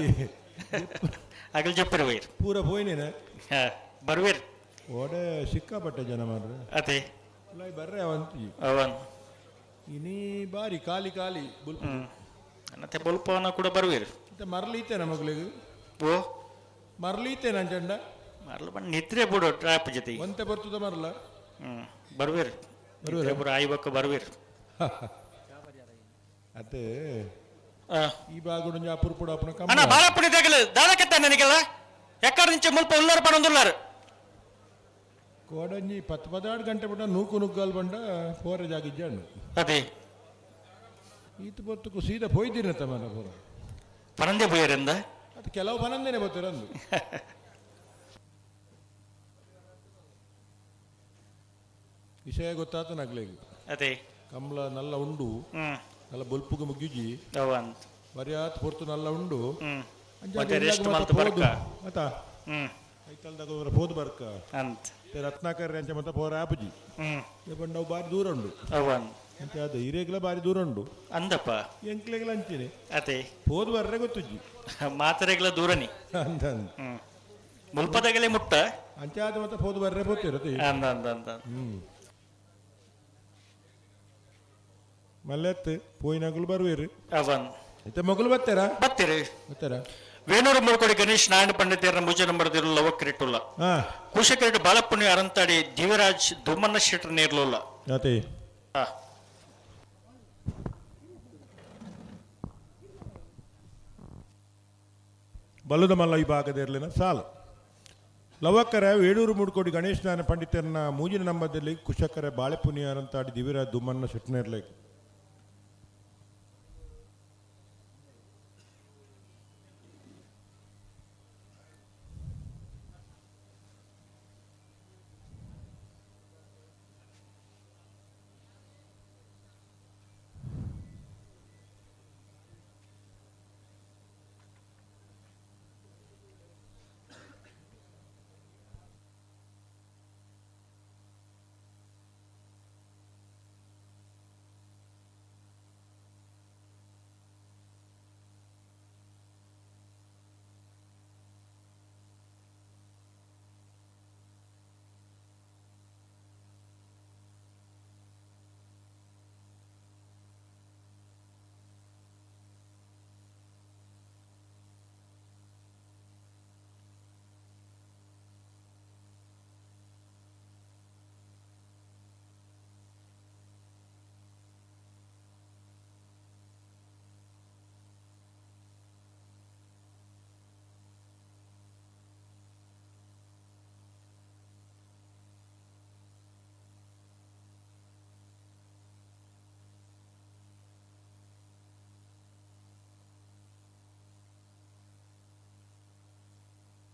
ಅಗಲ್ ಜಪ್ಪೇರು ಪೋಯಿರು. ಪೂರ ಪೋಯಿನೇನೆ. ಹಾ ಬರ್ವೇರ್. ಓಡೆ ಸಿಕ್ಕಾಪಟ್ಟೆ ಜನ ಮಾರ್ರೆ. ಅದೇ. ಇಲ್ಲ ಬರ್ರೆ ಅವಂತಿ. ಅವನ್. ಇನಿ ಬಾರಿ ಖಾಲಿ ಖಾಲಿ ಬುಲ್ಪ. ಮತ್ತೆ ಬುಲ್ಪವನ ಕೂಡ ಬರ್ವೇರು. ಮತ್ತೆ ಮರಲೀತೆ ಮಗಳಿಗೆ. ಓ. ಮರಲೀತೆ ನನ್ ಚಂಡ. ಮರಲು ಬಂದು ನಿದ್ರೆ ಬಿಡು ಟ್ರಾಪ್ ಜೊತೆ. ಒಂತೆ ಬರ್ತದ ಮರಲ. ಬರ್ವೇರು. ಬರ್ವೇರಾ? ಪೂರ ಆಯ್ಬಕ್ಕ ಬರ್ವೇರು. ಅದೇ ಈ ಭಾಗಡು ಅಪುರ್ಪುಡ ಅಪ್ಪನ. ಅಣ್ಣ ಬಾಳಪುಣಿ ದಾಗಲು ದಾದಕತ್ತ ನನಗೆಲ್ಲ ಎಕ್ಕಡ నుంచి ಮುಲ್ಪ ಉಳ್ಳಾರು ಪಣೊಂದುಲ್ಲಾರು. ಕೋಡಂಜಿ ಪತ್ತು ಪದಾಡು ಗಂಟೆ ಬಿಟ್ಟ ನೂಕು ನುಗ್ಗಲ್ ಬಂಡ ಪೋರೆ ಜಾಗಿಜ್ಜಾಂಡು. ಅದೇ. ಈತ ಬರ್ತಕ್ಕೂ ಸೀದಾ ಪೋಯ್ದಿರ ತಮ್ಮನ ಪೂರ. ಪನಂದೆ ಪೋಯರಿಂದ. ಅದು ಕೆಲವು ಪನಂದೇನೆ ಬರ್ತೀರಂದು. ವಿಷಯ ಗೊತ್ತಾತನಾಗ್ಲೇಗ. ಅದೇ. ಕಂಬಳ ನಲ್ಲ ಉಂಡು. ನಲ್ಲ ಬೊಲ್ಪುಗ ಮುಗ್ಯುಜಿ. ಅವಂತ. ಬರಿಯಾತ್ ಪೊರ್ತು ನಲ್ಲ ಉಂಡು. ಮತ್ತೆ ರೆಸ್ಟ್ ಮಲ್ತು ಬರ್ಕ. ಆತಾ. ಐತಲ್ದಾಗ ಪೋದು ಬರ್ಕ. ಅಂತ. ರತ್ನಾಕರ್ ಅಂಚ ಮತ್ತೆ ಪೋರ ಆಪುಜಿ. ಬಂಡವು ಬಾರಿ ದೂರ ಉಂಡು. ಅವನ್. ಅಂಚ ಅದು ಹಿರೇಗ್ಲ ಬಾರಿ ದೂರ ಉಂಡು. ಅಂದಪ್ಪ. ಎಂಕ್ಲೆಗ್ಲ ಅಂಚೆನೆ. ಅದೇ. ಪೋದು ಬರ್ರೆ ಗೊತ್ತುಜ್ಜಿ. ಮಾತ್ರೆಗ್ಲ ದೂರನಿ. ಅಂದ ಅಂದ. ಮುಲ್ಪದಾಗಲೇ ಮುಟ್ಟ. ಅಂಚ ಆದ ಮತ್ತೆ ಪೋದು ಬರ್ರೆ ಪೋತಿರತ್ತೆ. ಅಂದ ಅಂದ ಅಂದ. ಮಲ್ಲೆತ್ತು ಪೋಯಿನಾಗಲು ಬರುವೇರು. ಅವನ್. ಇತ್ತೆ ಮಗಳು ಬರ್ತಾರಾ? ಬರ್ತೀರಿ. ಬರ್ತಾರಾ? ವೇಣೂರು ಮುಳ್ಕೊಡಿ ಗಣೇಶ್ ನಾರಾಯಣ ಪಂಡಿತರನ್ನ ಮೂಜೆ ನಂಬರ್ ಲವ ಕ್ರಿಟುಲ್ಲ. ಕುಶಕರೆಡ್ ಬಾಲಪುಣ್ಯ ಅರಂತಾಡಿ ದಿವರಾಜ್ ದುಮ್ಮನ್ನ ಶೆಟ್ಟರ್ ನೇರ್ಲುಲ್ಲ. ಅದೇ. ಬಲ್ಲದ ಮಲ್ಲ ಈ ಭಾಗದ ಇರಲಿನ ಸಾಲು ಲವಕ್ಕರ ವೇಣೂರು ಮೂಡ್ಕೋಡಿ ಗಣೇಶ್ ನಾರಾಯಣ ಪಂಡಿತರನ್ನ ಮೂಜಿನ ನಂಬದಲ್ಲಿ ಕುಶಕರ ಬಾಳೆಪುನಿಯ ಅರಂತಾಡಿ ದಿವಿರಾಜ್ ದುಮ್ಮನ್ನ ಶೆಟ್ಟನೇರ್ಲೆ.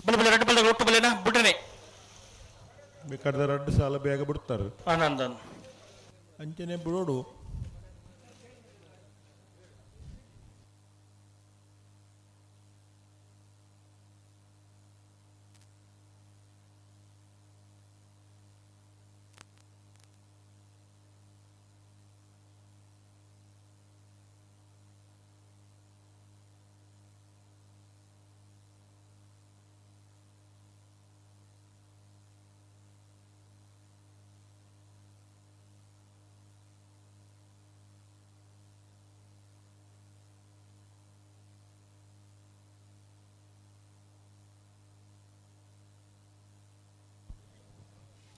ಬಲೆ ಬಲೆ ರಡ್ಡು ಬಲ್ದಾಗ ಒಟ್ಟು ಬಲೆನಾ ಬುಡ್ಡನೆ. ಬೇಕಾದ್ರೆ ರಡ್ಡು ಸಾಲ ಬೇಗ ಬಿಡ್ತಾರೆ. ಆನಂದ. ಅಂಚನೆ ಬಿಡೋಡು.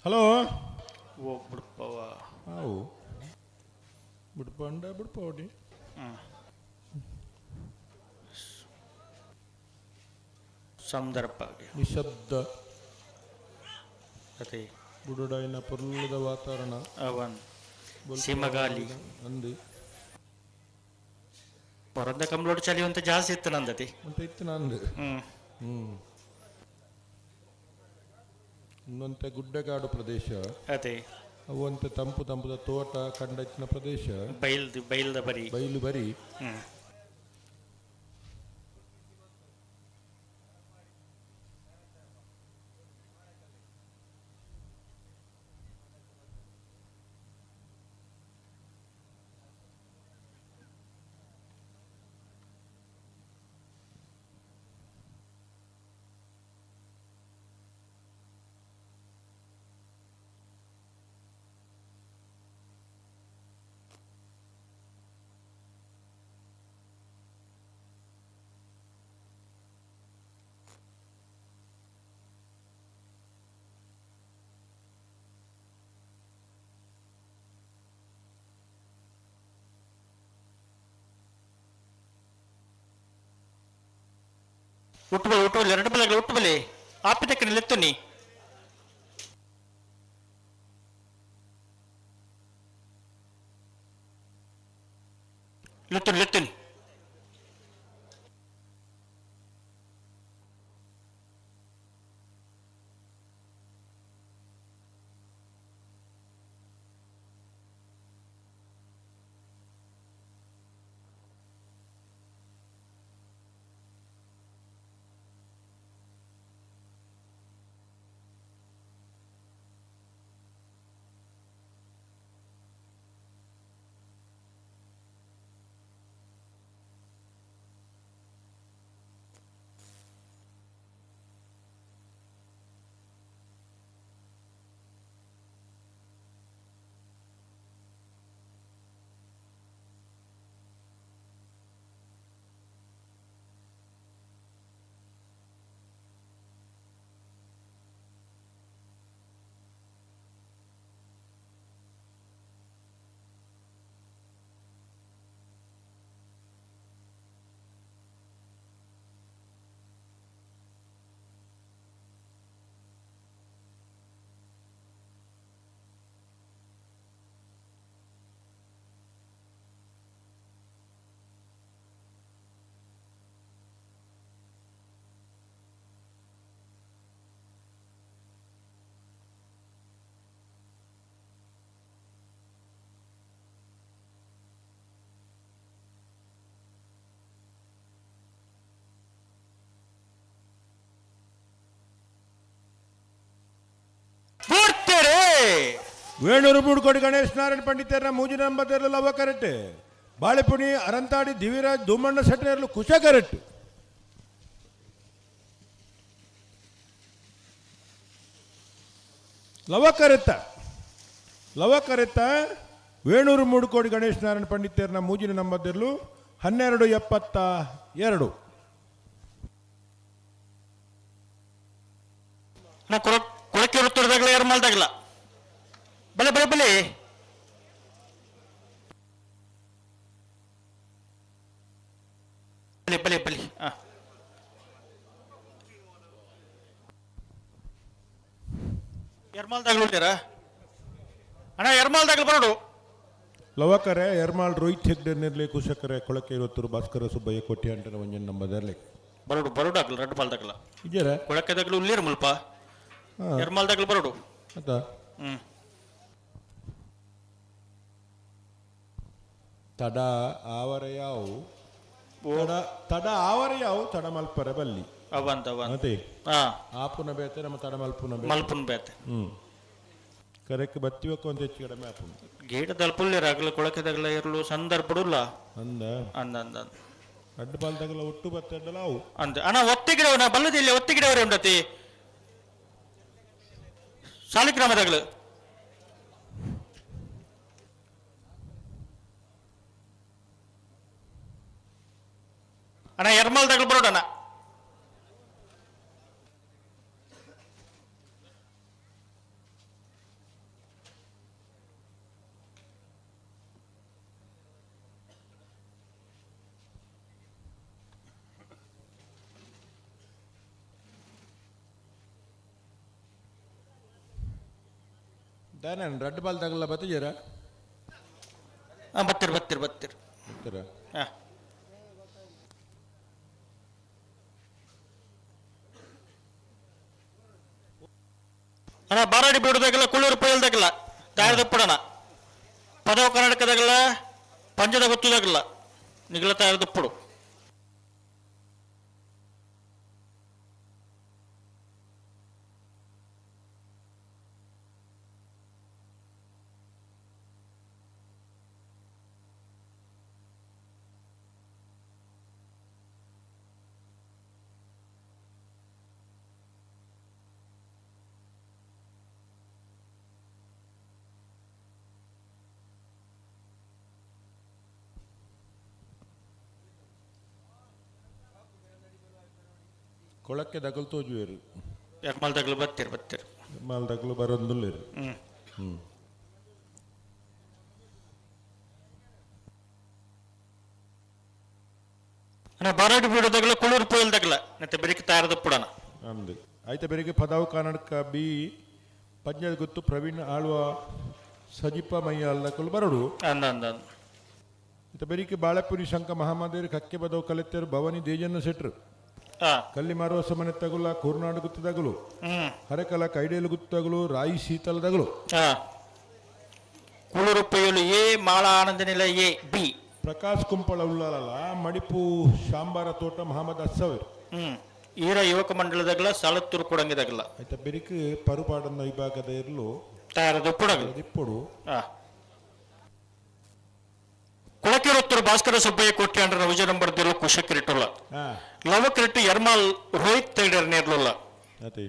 ಹಲೋ. ಓ ಬಿಡ್ಪವ. ಅವು ಬಿಡ್ಪಂಡ ಬಿಡ್ಪವಡಿ. ಸಂದರ್ಭ. ನಿಶಬ್ದ. ಅದೇ. ಬುಡುಡಾಯಿನ ಪೊರ್ಲುದ ವಾತಾವರಣ. ಅವನ್. ಸೀಮಗಾಲಿ. ಅಂದು. ಹೊರದ ಕಂಬ್ಲೋಡ್ ಚಳಿ ಅಂತ ಜಾಸ್ತಿ ಇತ್ತು ನಂದತಿ. ಅಂತ ಇತ್ತು ನಂದು. ಇನ್ನೊಂತೆ ಗುಡ್ಡಗಾಡು ಪ್ರದೇಶ. ಅದೇ. ಅವಂತೆ ತಂಪು ತಂಪುದ ತೋಟ ಕಂಡಚ್ಚಿನ ಪ್ರದೇಶ. ಬೈಲ್ದು ಬೈಲ್ದ ಬರಿ. ಬೈಲು ಬರಿ. ಉಟ್ಟುಬಲೆ ಉಟ್ಟುಬಲೆ ಎರಡು ಬಲೆಗಳು ಉಟ್ಟುಬಲೆ ಆಪಿತಕ್ಕೆ ನಿಲ್ಲುತ್ತುನಿ. ಲುತ್ತುನಿ ಲುತ್ತುನಿ. ವೇಣೂರು ಮೂಡ್ಕೋಡಿ ಗಣೇಶ್ ನಾರಾಯಣ ಪಂಡಿತರನ್ನ ಮೂಜಿನ ನಂಬತ್ತೇರಲು ಲವ ಕರೆಕ್ಟ್. ಬಾಳೆಪುಣಿ ಅರಂತಾಡಿ ದಿವಿರಾಜ್ ಧೂಮಣ್ಣ ಸೆಟ್ಟನೇರಲು ಕುಶ ಕರೆಕ್ಟ್. ಲವ ಕರೆತ್ತ ಲವ ಕರೆತ್ತ ವೇಣೂರು ಮೂಡುಕೋಡಿ ಗಣೇಶ್ ನಾರಾಯಣ ಪಂಡಿತರನ್ನ ಮೂಜಿನ ನಂಬತ್ತೇರಲು 12:72. ನಾ ಕೊಳಕೆ ವೃತ್ತದಾಗಲ ಎರ್ಮಲ್ದಾಗಲ ಬಲೆ ಬಲೆ ಬಲೆ ಬಲೆ ಬಲೆ ಬಲೆ. ಎರ್ಮಾಲ್ದಾಗಲು ಉಂಟೇರಾ ಅಣ್ಣ? ಎರ್ಮಾಲ್ದಾಗಲು ಬರೋಡು. ಲವಕರೆ ಎರ್ಮಾಲ್ ರೋಹಿತ್ ಹೆಗ್ಡೆ ನಿರ್ಲಿ ಕುಶಕರೆ ಕೊಳಕೆ ಇರುತ್ತರು ಭಾಸ್ಕರ ಸುಬ್ಬಯ್ಯ ಕೋಟಿ ಅಂಟನ ಒಂಜನ್ ನಂಬದರ್ಲಿ ಬರೋಡು ಬರೋಡು ಆಗಲ್ಲ ರಡ್ಡು ಬಾಲ್ದಾಗಲ ಇಜ್ಜರ ಕೊಳಕೆದಾಗಲು ಉಳ್ಳೇರು ಮುಲ್ಪ ಎರ್ಮಾಲ್ದಾಗಲು ಬರೋಡು. ಅತ್ತ ತಡ ಆವರ ಯಾವು ತಡ ತಡ ಆವರ ಯಾವು ತಡ ಮಲ್ಪರೆ ಬಲ್ಲಿ ಅವಂತ ಅವಂತ ಅದೇ ಆಪುನ ಬೇತೆ ನಮ್ಮ ತಡ ಮಲ್ಪುನ ಬೇತೆ ಮಲ್ಪುನ ಬೇತೆ. ಕರೆಕ್ ಬತ್ತಿವಕ್ಕ ಒಂದು ಹೆಚ್ಚು ಕಡಿಮೆ ಆಪುನ ಗೇಟ್ ದಲ್ಪುಲ್ಲೇರು ಆಗಲ ಕೊಳಕೆದಾಗಲ ಇರಲು ಸಂದರ್ಭಡುಲ್ಲ ಅಂದ ಅಂದ ಅಂದ ಅಂದ ಅಡ್ಡು ಬಾಲ್ದಾಗಲ ಒಟ್ಟು ಬತ್ತೆಡ್ಡಲ ಅವು ಅಂದ ಅಣ್ಣ ಒತ್ತಿಗಿಡವನ ಬಲ್ಲದಿಲ್ಲ ಒತ್ತಿಗಿಡವರೇ ಉಂಡತಿ ಸಾಲಿಗ್ರಾಮದಾಗಲು ಅಣ್ಣ ಎರ್ಮಾಲ್ದಾಗಲು ಬರೋಡಣ್ಣ. ದಾನ ರಡ್ಡು ಬಾಲ್ದಾಗಲ ಬತ್ತಿಜರ ಬತ್ತಿರ್ ಬತ್ತಿರ್ ಬತ್ತಿರ್ ಬತ್ತಿರ. ಅಣ್ಣ ಬಾರಾಡಿ ಬೀಡುದಾಗಲ್ಲ ಕುಳ್ಳೂರು ಪೊಯ್ಯಲ್ದಾಗಲ್ಲ ತಯಾರದಪ್ಪಡಣ ಪದವ ಕರ್ನಾಟಕದಾಗಲ್ಲ ಪಂಜದ ಗೊತ್ತುದಾಗಲ್ಲ ನಿಗಲ ತಯಾರದಪ್ಪಡು. ಕೊಳಕ್ಕೆ ದಗಲು ತೋಜುವೇರು. ಎರ್ಮಾಲ್ ದಗಲು ಬತ್ತೀರು ಬತ್ತೀರು. ಎರ್ಮಾಲ್ ದಗಲು ಬರೋಂದುಲ್ಲೇರು. ಹ್ಮ್. ಹ್ಮ್. ಅಣ್ಣ ಬಾರಾಡಿ ಬೀಡುದಾಗಲ್ಲ ಕುಳ್ಳೂರು ಪೊಯ್ಯಲ್ದಾಗಲ್ಲ ಮತ್ತೆ ಬೆಳಿಗ್ಗೆ ತಯಾರದಪ್ಪಡಣ. ಅಂದು ಆಯ್ತ ಬೆಳಿಗ್ಗೆ ಪದಾವು ಕರ್ನಾಟಕ ಬಿ ಪಂಜದ ಗೊತ್ತು ಪ್ರವೀಣ್ ಆಳ್ವ ಸಜಿಪ ಮಯ್ಯ ಅಲ್ಲಕಲು ಬರಡು. ಅಂದ ಅಂದ ಅಂದ. ಇತ್ತ ಬೆಳಿಗ್ಗೆ ಬಾಳೆಪುರಿ ಶಂಕ ಮಹಾಮಾದೇರಿ ಕಕ್ಕೆ ಬದವು ಕಲೆತ್ತೇರು ಭವಾನಿ ದೇಜನ್ನ ಸೆಟ್ರು. ಕಲ್ಲಿ ಮಾರುವ ಸಮನೆ ತಗುಲ ಕೂರ್ನಾಡು ಗುತ್ತದಗಲು ಹರಕಲ ಕೈಡೇಲು ಗುತ್ತಗಲು ರಾಯಿ ಶೀತಲದಗಲು. ಕುಳ್ಳೂರು ಪೊಯ್ಯಲು ಎ ಮಾಳ ಆನಂದ ನಿಲಯ ಎ ಬಿ. ಪ್ರಕಾಶ್ ಕುಂಪಳ ಉಳ್ಳಾಲಲ್ಲ ಮಡಿಪು ಶಾಂಬಾರ ತೋಟ ಮಹಮ್ಮದ್ ಅಸ್ಸವರ್. ಈರ ಯುವಕ ಮಂಡಲದಾಗಲ ಸಾಲತ್ತೂರು ಕೊಡಂಗಿದಾಗಲ. ಆಯ್ತ ಬೆರಿಕ್ ಪರುಪಾಡನ್ನ ವಿಭಾಗದ ಇರಲು ತಯಾರದ ಪುಡಗಲು ಇಪ್ಪುಡು. ಕುಳಕಿರೊತ್ತರು ಭಾಸ್ಕರ ಸುಬ್ಬಯ್ಯ ಕೋಟ್ಯಾಂಡ್ರ ವಿಜಯ ನಂಬರ್ ದಿರು ಕುಶಕ್ಕಿರಿಟುಲ್ಲ ಲವಕ್ಕಿರಿಟ್ಟು ಎರ್ಮಾಲ್ ರೋಹಿತ್ ತೈಡರ್ ನೇರ್ಲುಲ್ಲ. ಅದೇ.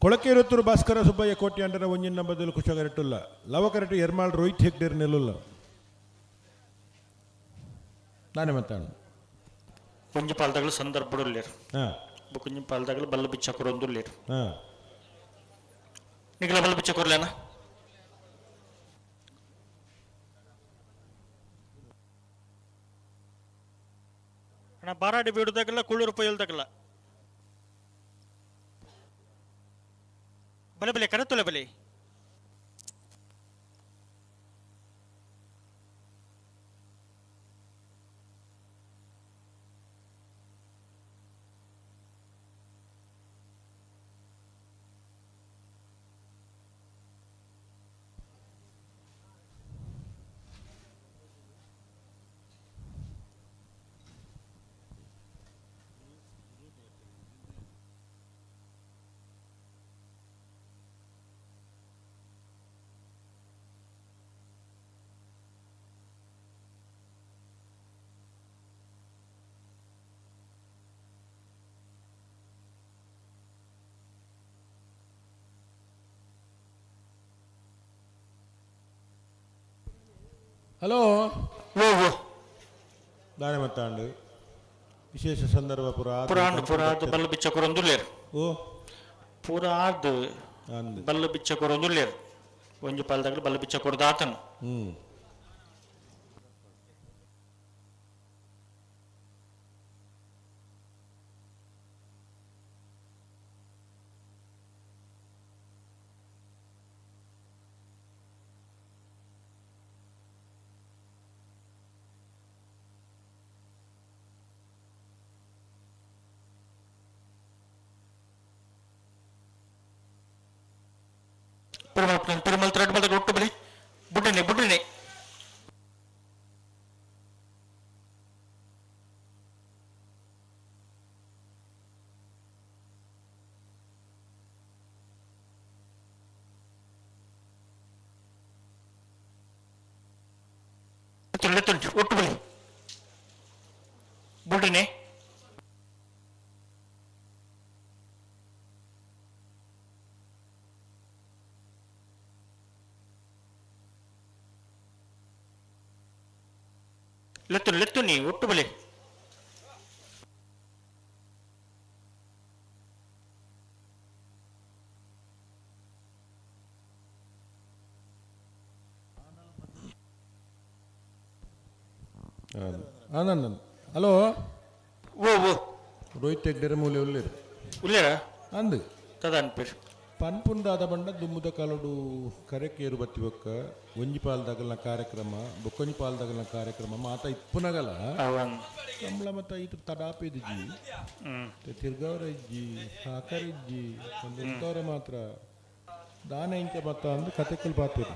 ಕೊಳಕೇರುತ್ತೂರು ಭಾಸ್ಕರ ಸುಬ್ಬಯ್ಯ ಕೋಟ್ಯಾಂಡರ ಒಂಜಿನ ಬದಲು ಕುಶಗರಟ್ಟುಲ್ಲ ಲವಕರಟ್ಟು ಎರ್ಮಾಳ್ ರೋಹಿತ್ ಹೆಗ್ಡೇರ್ ನೆಲ್ಲುಲ್ಲ ನಾನೇ ಮಾತಾಡ ಒಂಜಿ ಪಾಲ್ದಾಗಲು ಸಂದರ್ಭಡುಲ್ಲೇರು. ಬೊಕೊಂಜಿ ಪಾಲ್ದಾಗಲು ಬಲ್ಲ ಬಿಚ್ಚಕುರೊಂದುಲ್ಲೇರು. ನಿಗಲ ಬಲ್ಲ ಬಿಚ್ಚಕುರ್ಲೇನ? ಅಣ್ಣ ಬಾರಾಡಿ ಬೀಡುದಾಗಲ್ಲ ಕುಳ್ಳೂರು ಪೊಯ್ಯಲ್ದಾಗಲ್ಲ ಬಲೆ ಬಲೆ ಕರೆತೊಲೆ ಬಲೆ. ಹಲೋ. ಓ ಓ. ದಾನೆ ಮತ್ತಾಂಡು ವಿಶೇಷ ಸಂದರ್ಭ ಪುರ ಪುರಾಣ ಪುರ ಆದ್ ಬಲ್ಲು ಬಿಚ್ಚ ಕೊರೊಂದುಲ್ಲೇರ್. ಓ. ಪೂರ ಆದ್ ಬಲ್ಲು ಬಿಚ್ಚ ಕೊರೊಂದುಲ್ಲೇರ್. ಒಂಜಿ ಪಾಲ್ದಾಗಲು ಬಲ್ಲು ಬಿಚ್ಚ ಕೊರ್ದು ಆತನು. ಪೆರುಮಲ್ ಪೆರುಮಲ್ ತ್ರೆಡ್ ಬಲ್ದಾಗ ಒಟ್ಟು ಬಲಿ ಬುಡ್ಡನೆ ಬುಡ್ಡನೆ. ಒಟ್ಟು ಬಲಿ ಬುಡ್ಡನೆ. ಲೆತ್ತು ಲೆತ್ತು ನೀ ಒಟ್ಟು ಬಲಿ. ಆನಂದ್. ಹಲೋ. ಓ ಓ. ರೋಹಿತ್ ಹೆಗ್ಡೆರ ಮೂಲೆ ಉಲ್ಲೇರು. ಉಲ್ಲೇರ? ಅಂದು. ತದ ಅನ್ಪಿರ್. ಪನ್ಪುಂದಾದ ಬಂಡ ದುಮ್ಮುದ ಕಾಲಡು ಕರೆಕೇರು ಬತ್ತಿ ಬೊಕ್ಕ ಒಂಜಿ ಪಾಲ್ದಾಗಲ್ನ ಕಾರ್ಯಕ್ರಮ ಬೊಕ್ಕೊಂಜಿ ಪಾಲ್ದಾಗಲ್ನ ಕಾರ್ಯಕ್ರಮ ಮಾತ ಇಪ್ಪುನಗಲ ಕಂಬಳ ಮತ್ತ ಇತು ತಡಾಪೆದಿಜ್ಜಿ ತಿರ್ಗವರ ಇಜ್ಜಿ ಸಾಕರ ಇಜ್ಜಿ ಒಂದು ಎಂತವರ ಮಾತ್ರ ದಾನ ಇಂಚ ಮತ್ತ ಅಂದು ಕತೆಕುಲ್ ಪಾತಿರು.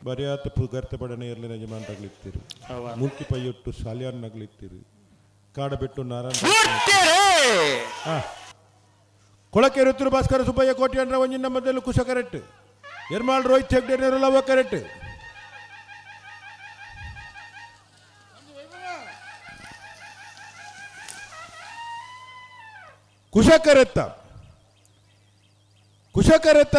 ಬರಿಯಾತ ಪುಗರ್ತೆ ಪಡನೆ ಇರ್ಲಿನ ಯಜಮಾನ್ರಾಗ್ಲಿತ್ತೀರು, ಮೂರ್ತಿ ಪೈಯೊಟ್ಟು ಸಾಲ್ಯಾನ್ನಗ್ಲಿತ್ತೀರು, ಕಾಡಬೆಟ್ಟು ನಾರಾಯಣ ಕೊಳಕೆ ಋತುರು ಭಾಸ್ಕರ ಸುಬ್ಬಯ್ಯ ಕೋಟಿ ಅಂದ್ರ ಒಂಜಿನ ಮೊದಲು ಕುಶ ಕರೆಕ್ಟ್ ಎರ್ಮಾಳ್ ರೋಹಿತ್ ಹೆಗ್ಡೆ ಲವ ಕರೆಕ್ಟ್. ಕುಶಕರೆತ್ತ ಕುಶಕರೆತ್ತ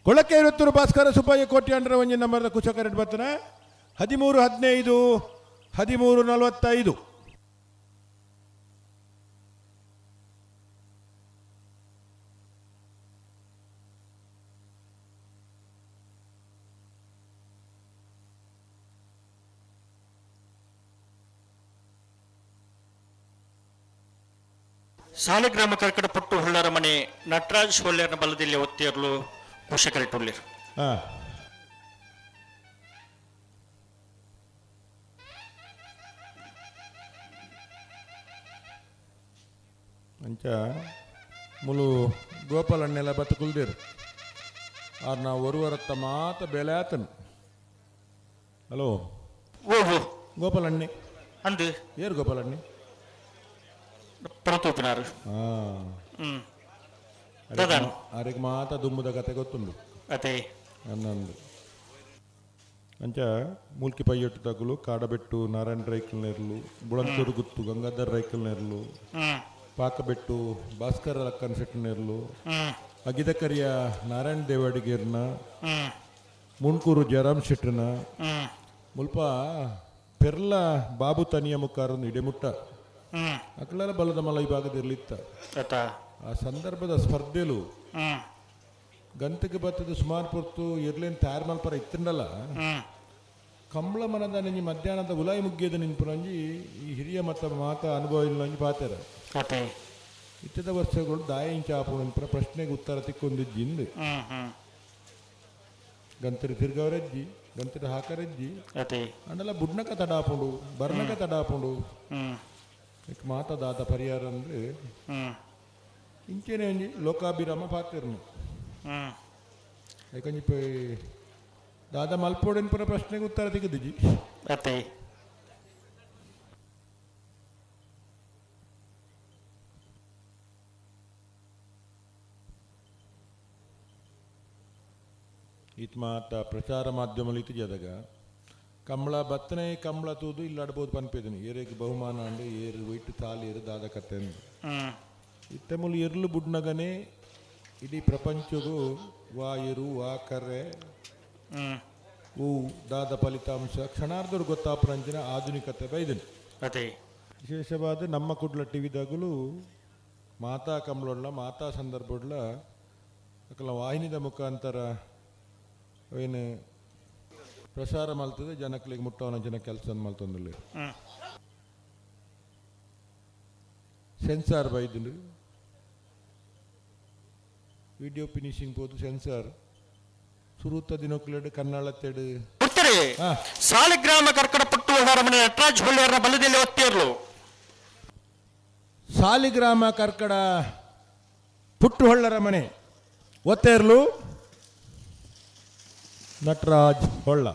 ಕೊಳಕೆ ಋತುರು ಭಾಸ್ಕರ ಸುಬ್ಬಯ್ಯ ಕೋಟಿ ಅಂದ್ರ ಒಂಜಿನ ನಂಬರ್ದ ಕುಶ ಕರೆಕ್ಟ್ ಬರ್ತನ 13 15 13 45. ಸಾಲಿಗ್ರಾಮ ಕರ್ಕಡ ಪಟ್ಟು ಹುಳ್ಳರ ಮನೆ ನಟರಾಜ್ ಹೊಳ್ಳ್ಯರ್ನ ಬಲದಲ್ಲಿ ಒತ್ತಿಯರ್ಲು ಕುಶಕರಿಟುಳ್ಳಿರು. ಅಂಚ ಮುಲು ಗೋಪಾಲಣ್ಣೆಲ್ಲ ಬತ್ತುಕುಲ್ದಿರು ಆರ್ ನಾವು ಒರುವರತ್ತ ಮಾತ ಬೆಲೆ ಆತನು. ಹಲೋ. ಓ ಓ. ಗೋಪಾಲಣ್ಣೆ ಅಂದು ಏರು ಗೋಪಾಲಣ್ಣೆ ಪ್ರತೋಪಿನಾರು. ಅರೆಗ್ ಮಾತ ದುಮ್ಮುದ ಕತೆ ಗೊತ್ತುಂಡು. ಅದೇ ಅನ್ನಂದು ಅಂಚ ಮೂಲ್ಕಿ ಪೈಯೊಟ್ಟು ತಗುಲು ಕಾಡಬೆಟ್ಟು ನಾರಾಯಣ ರೈಕಲ್ ನೆರ್ಲು ಬುಳಂತೂರು ಗುತ್ತು ಗಂಗಾಧರ್ ರೈಕಲ್ ನೆರ್ಲು ಪಾಕಬೆಟ್ಟು ಭಾಸ್ಕರ ಲಕ್ಕನ್ ಶೆಟ್ಟಿ ನೆರ್ಲು ಅಗಿದಕರಿಯ ನಾರಾಯಣ ದೇವಾಡಿಗೇರ್ನ ಮುಂಡ್ಕೂರು ಜಯರಾಮ್ ಶೆಟ್ಟರ್ನ ಮುಲ್ಪ ಪೆರ್ಲ ಬಾಬು ತನಿಯ ಮುಕ್ಕಾರನ್ನು ಇಡೆಮುಟ್ಟ ಅಕಲೆಲ್ಲ ಬಲದ ಮಲ ಈ ಭಾಗದಿರ್ಲಿತ್ತ. ಆ ಸಂದರ್ಭದ ಸ್ಪರ್ಧೆಲು ಗಂತಕ್ಕೆ ಬತ್ತದ ಸುಮಾರು ಪೊರ್ತು ಇರ್ಲೇನ್ ತಯಾರು ಮಲ್ಪರ ಇತ್ತಂಡಲ್ಲ ಕಂಬಳ ಮನದ ನೆಂಜಿ ಮಧ್ಯಾಹ್ನದ ಉಲಾಯಿ ಮುಗ್ಗಿಯದ ನಿನ್ಪುನಂಜಿ ಈ ಹಿರಿಯ ಮತ್ತ ಮಾತ ಅನುಭವ ಇಲ್ಲ ಅಂಜಿ ಪಾತೆರ. ಇತ್ತದ ವರ್ಷಗಳು ದಾಯ ಇಂಚ ಆಪುನ ಪ್ರಶ್ನೆಗೆ ಉತ್ತರ ತಿಕ್ಕೊಂದಿಜ್ಜಿಂದು ಗಂತರಿ ತಿರ್ಗವರಜ್ಜಿ ಗಂತರಿ ಹಾಕರಜ್ಜಿ ಅಂಡಲ ಬುಡ್ನಕ ತಡಾಪುಂಡು ಬರ್ನಕ ತಡಾಪುಂಡು ಮಾತ ದಾದ ಪರಿಹಾರ ಅಂದ್ರೆ ಇಂಚೆನೆ ಒಂಜಿ ಲೋಕಾಭಿರಾಮ ಪಾತೆರ್ನು. ಯಾಕಂಜಿ ದಾದ ಮಲ್ಪೋಡೆನ್ ಪುರ ಪ್ರಶ್ನೆಗೆ ಉತ್ತರ ತಿಕ್ಕದಿಜ್ಜಿ. ಅತೆ ಈತ್ ಮಾತ ಪ್ರಚಾರ ಮಾಧ್ಯಮ ಇತ್ತಿಜದಾಗ ಕಂಬಳ ಬತ್ತನೆ ಕಂಬಳ ತೂದು ಇಲ್ಲಾಡ್ಬೋದು ಪನ್ಪೇದನಿ ಏರಿಗೆ ಬಹುಮಾನ ಅಂಡು ಏರು ವೈಟ್ ತಾಲಿ ಏರು ದಾದ ಕತೆ ಅಂದು. ಇತ್ತೆ ಮುಲು ಎರ್ಲು ಬುಡ್ನಗನೆ ಇಡೀ ಪ್ರಪಂಚಗೂ ವಾ ಎರು ವಾ ಕರ್ರೆ ಓ ದಾದ ಫಲಿತಾಂಶ ಕ್ಷಣಾರ್ಧರು ಗೊತ್ತಾಪುನಂಚಿನ ಆಧುನಿಕತೆ ಬೈದನು. ಅದೇ. ವಿಶೇಷವಾದ ನಮ್ಮ ಕುಡ್ಲ ಟಿವಿದಾಗಲೂ ಮಾತಾ ಕಂಬಳೊಡ್ಲ ಮಾತಾ ಸಂದರ್ಭಡ್ಲ ಅಕಲ ವಾಹಿನಿದ ಮುಖಾಂತರ ಏನು ಪ್ರಸಾರ ಮಲ್ತದೆ ಜನಕ್ಲಿಗೆ ಮುಟ್ಟವನಂಚಿನ ಕೆಲಸ ಮಲ್ತೊಂದುಲ್ಲೆ. ಸೆನ್ಸಾರ್ ಬೈದುಂಡು, ವಿಡಿಯೋ ಫಿನಿಶಿಂಗ್ ಪೋದು ಸೆನ್ಸಾರ್ ಸುರುತ ದಿನಕ್ಲೆಡ್ ಕನ್ನಡತ್ತೆಡ್. ಸಾಲಿಗ್ರಾಮ ಕರ್ಕಡ ಪಟ್ಟು ಮನೆ ನಟರಾಜ್ ಹೊಳ್ಳಿಯವರ ಬಲದಲ್ಲಿ ಒತ್ತೇರ್ಲು. ಸಾಲಿಗ್ರಾಮ ಕರ್ಕಡ ಪುಟ್ಟುಹೊಳ್ಳರ ಮನೆ ಒತ್ತೇರ್ಲು ನಟರಾಜ್ ಹೊಳ್ಳ.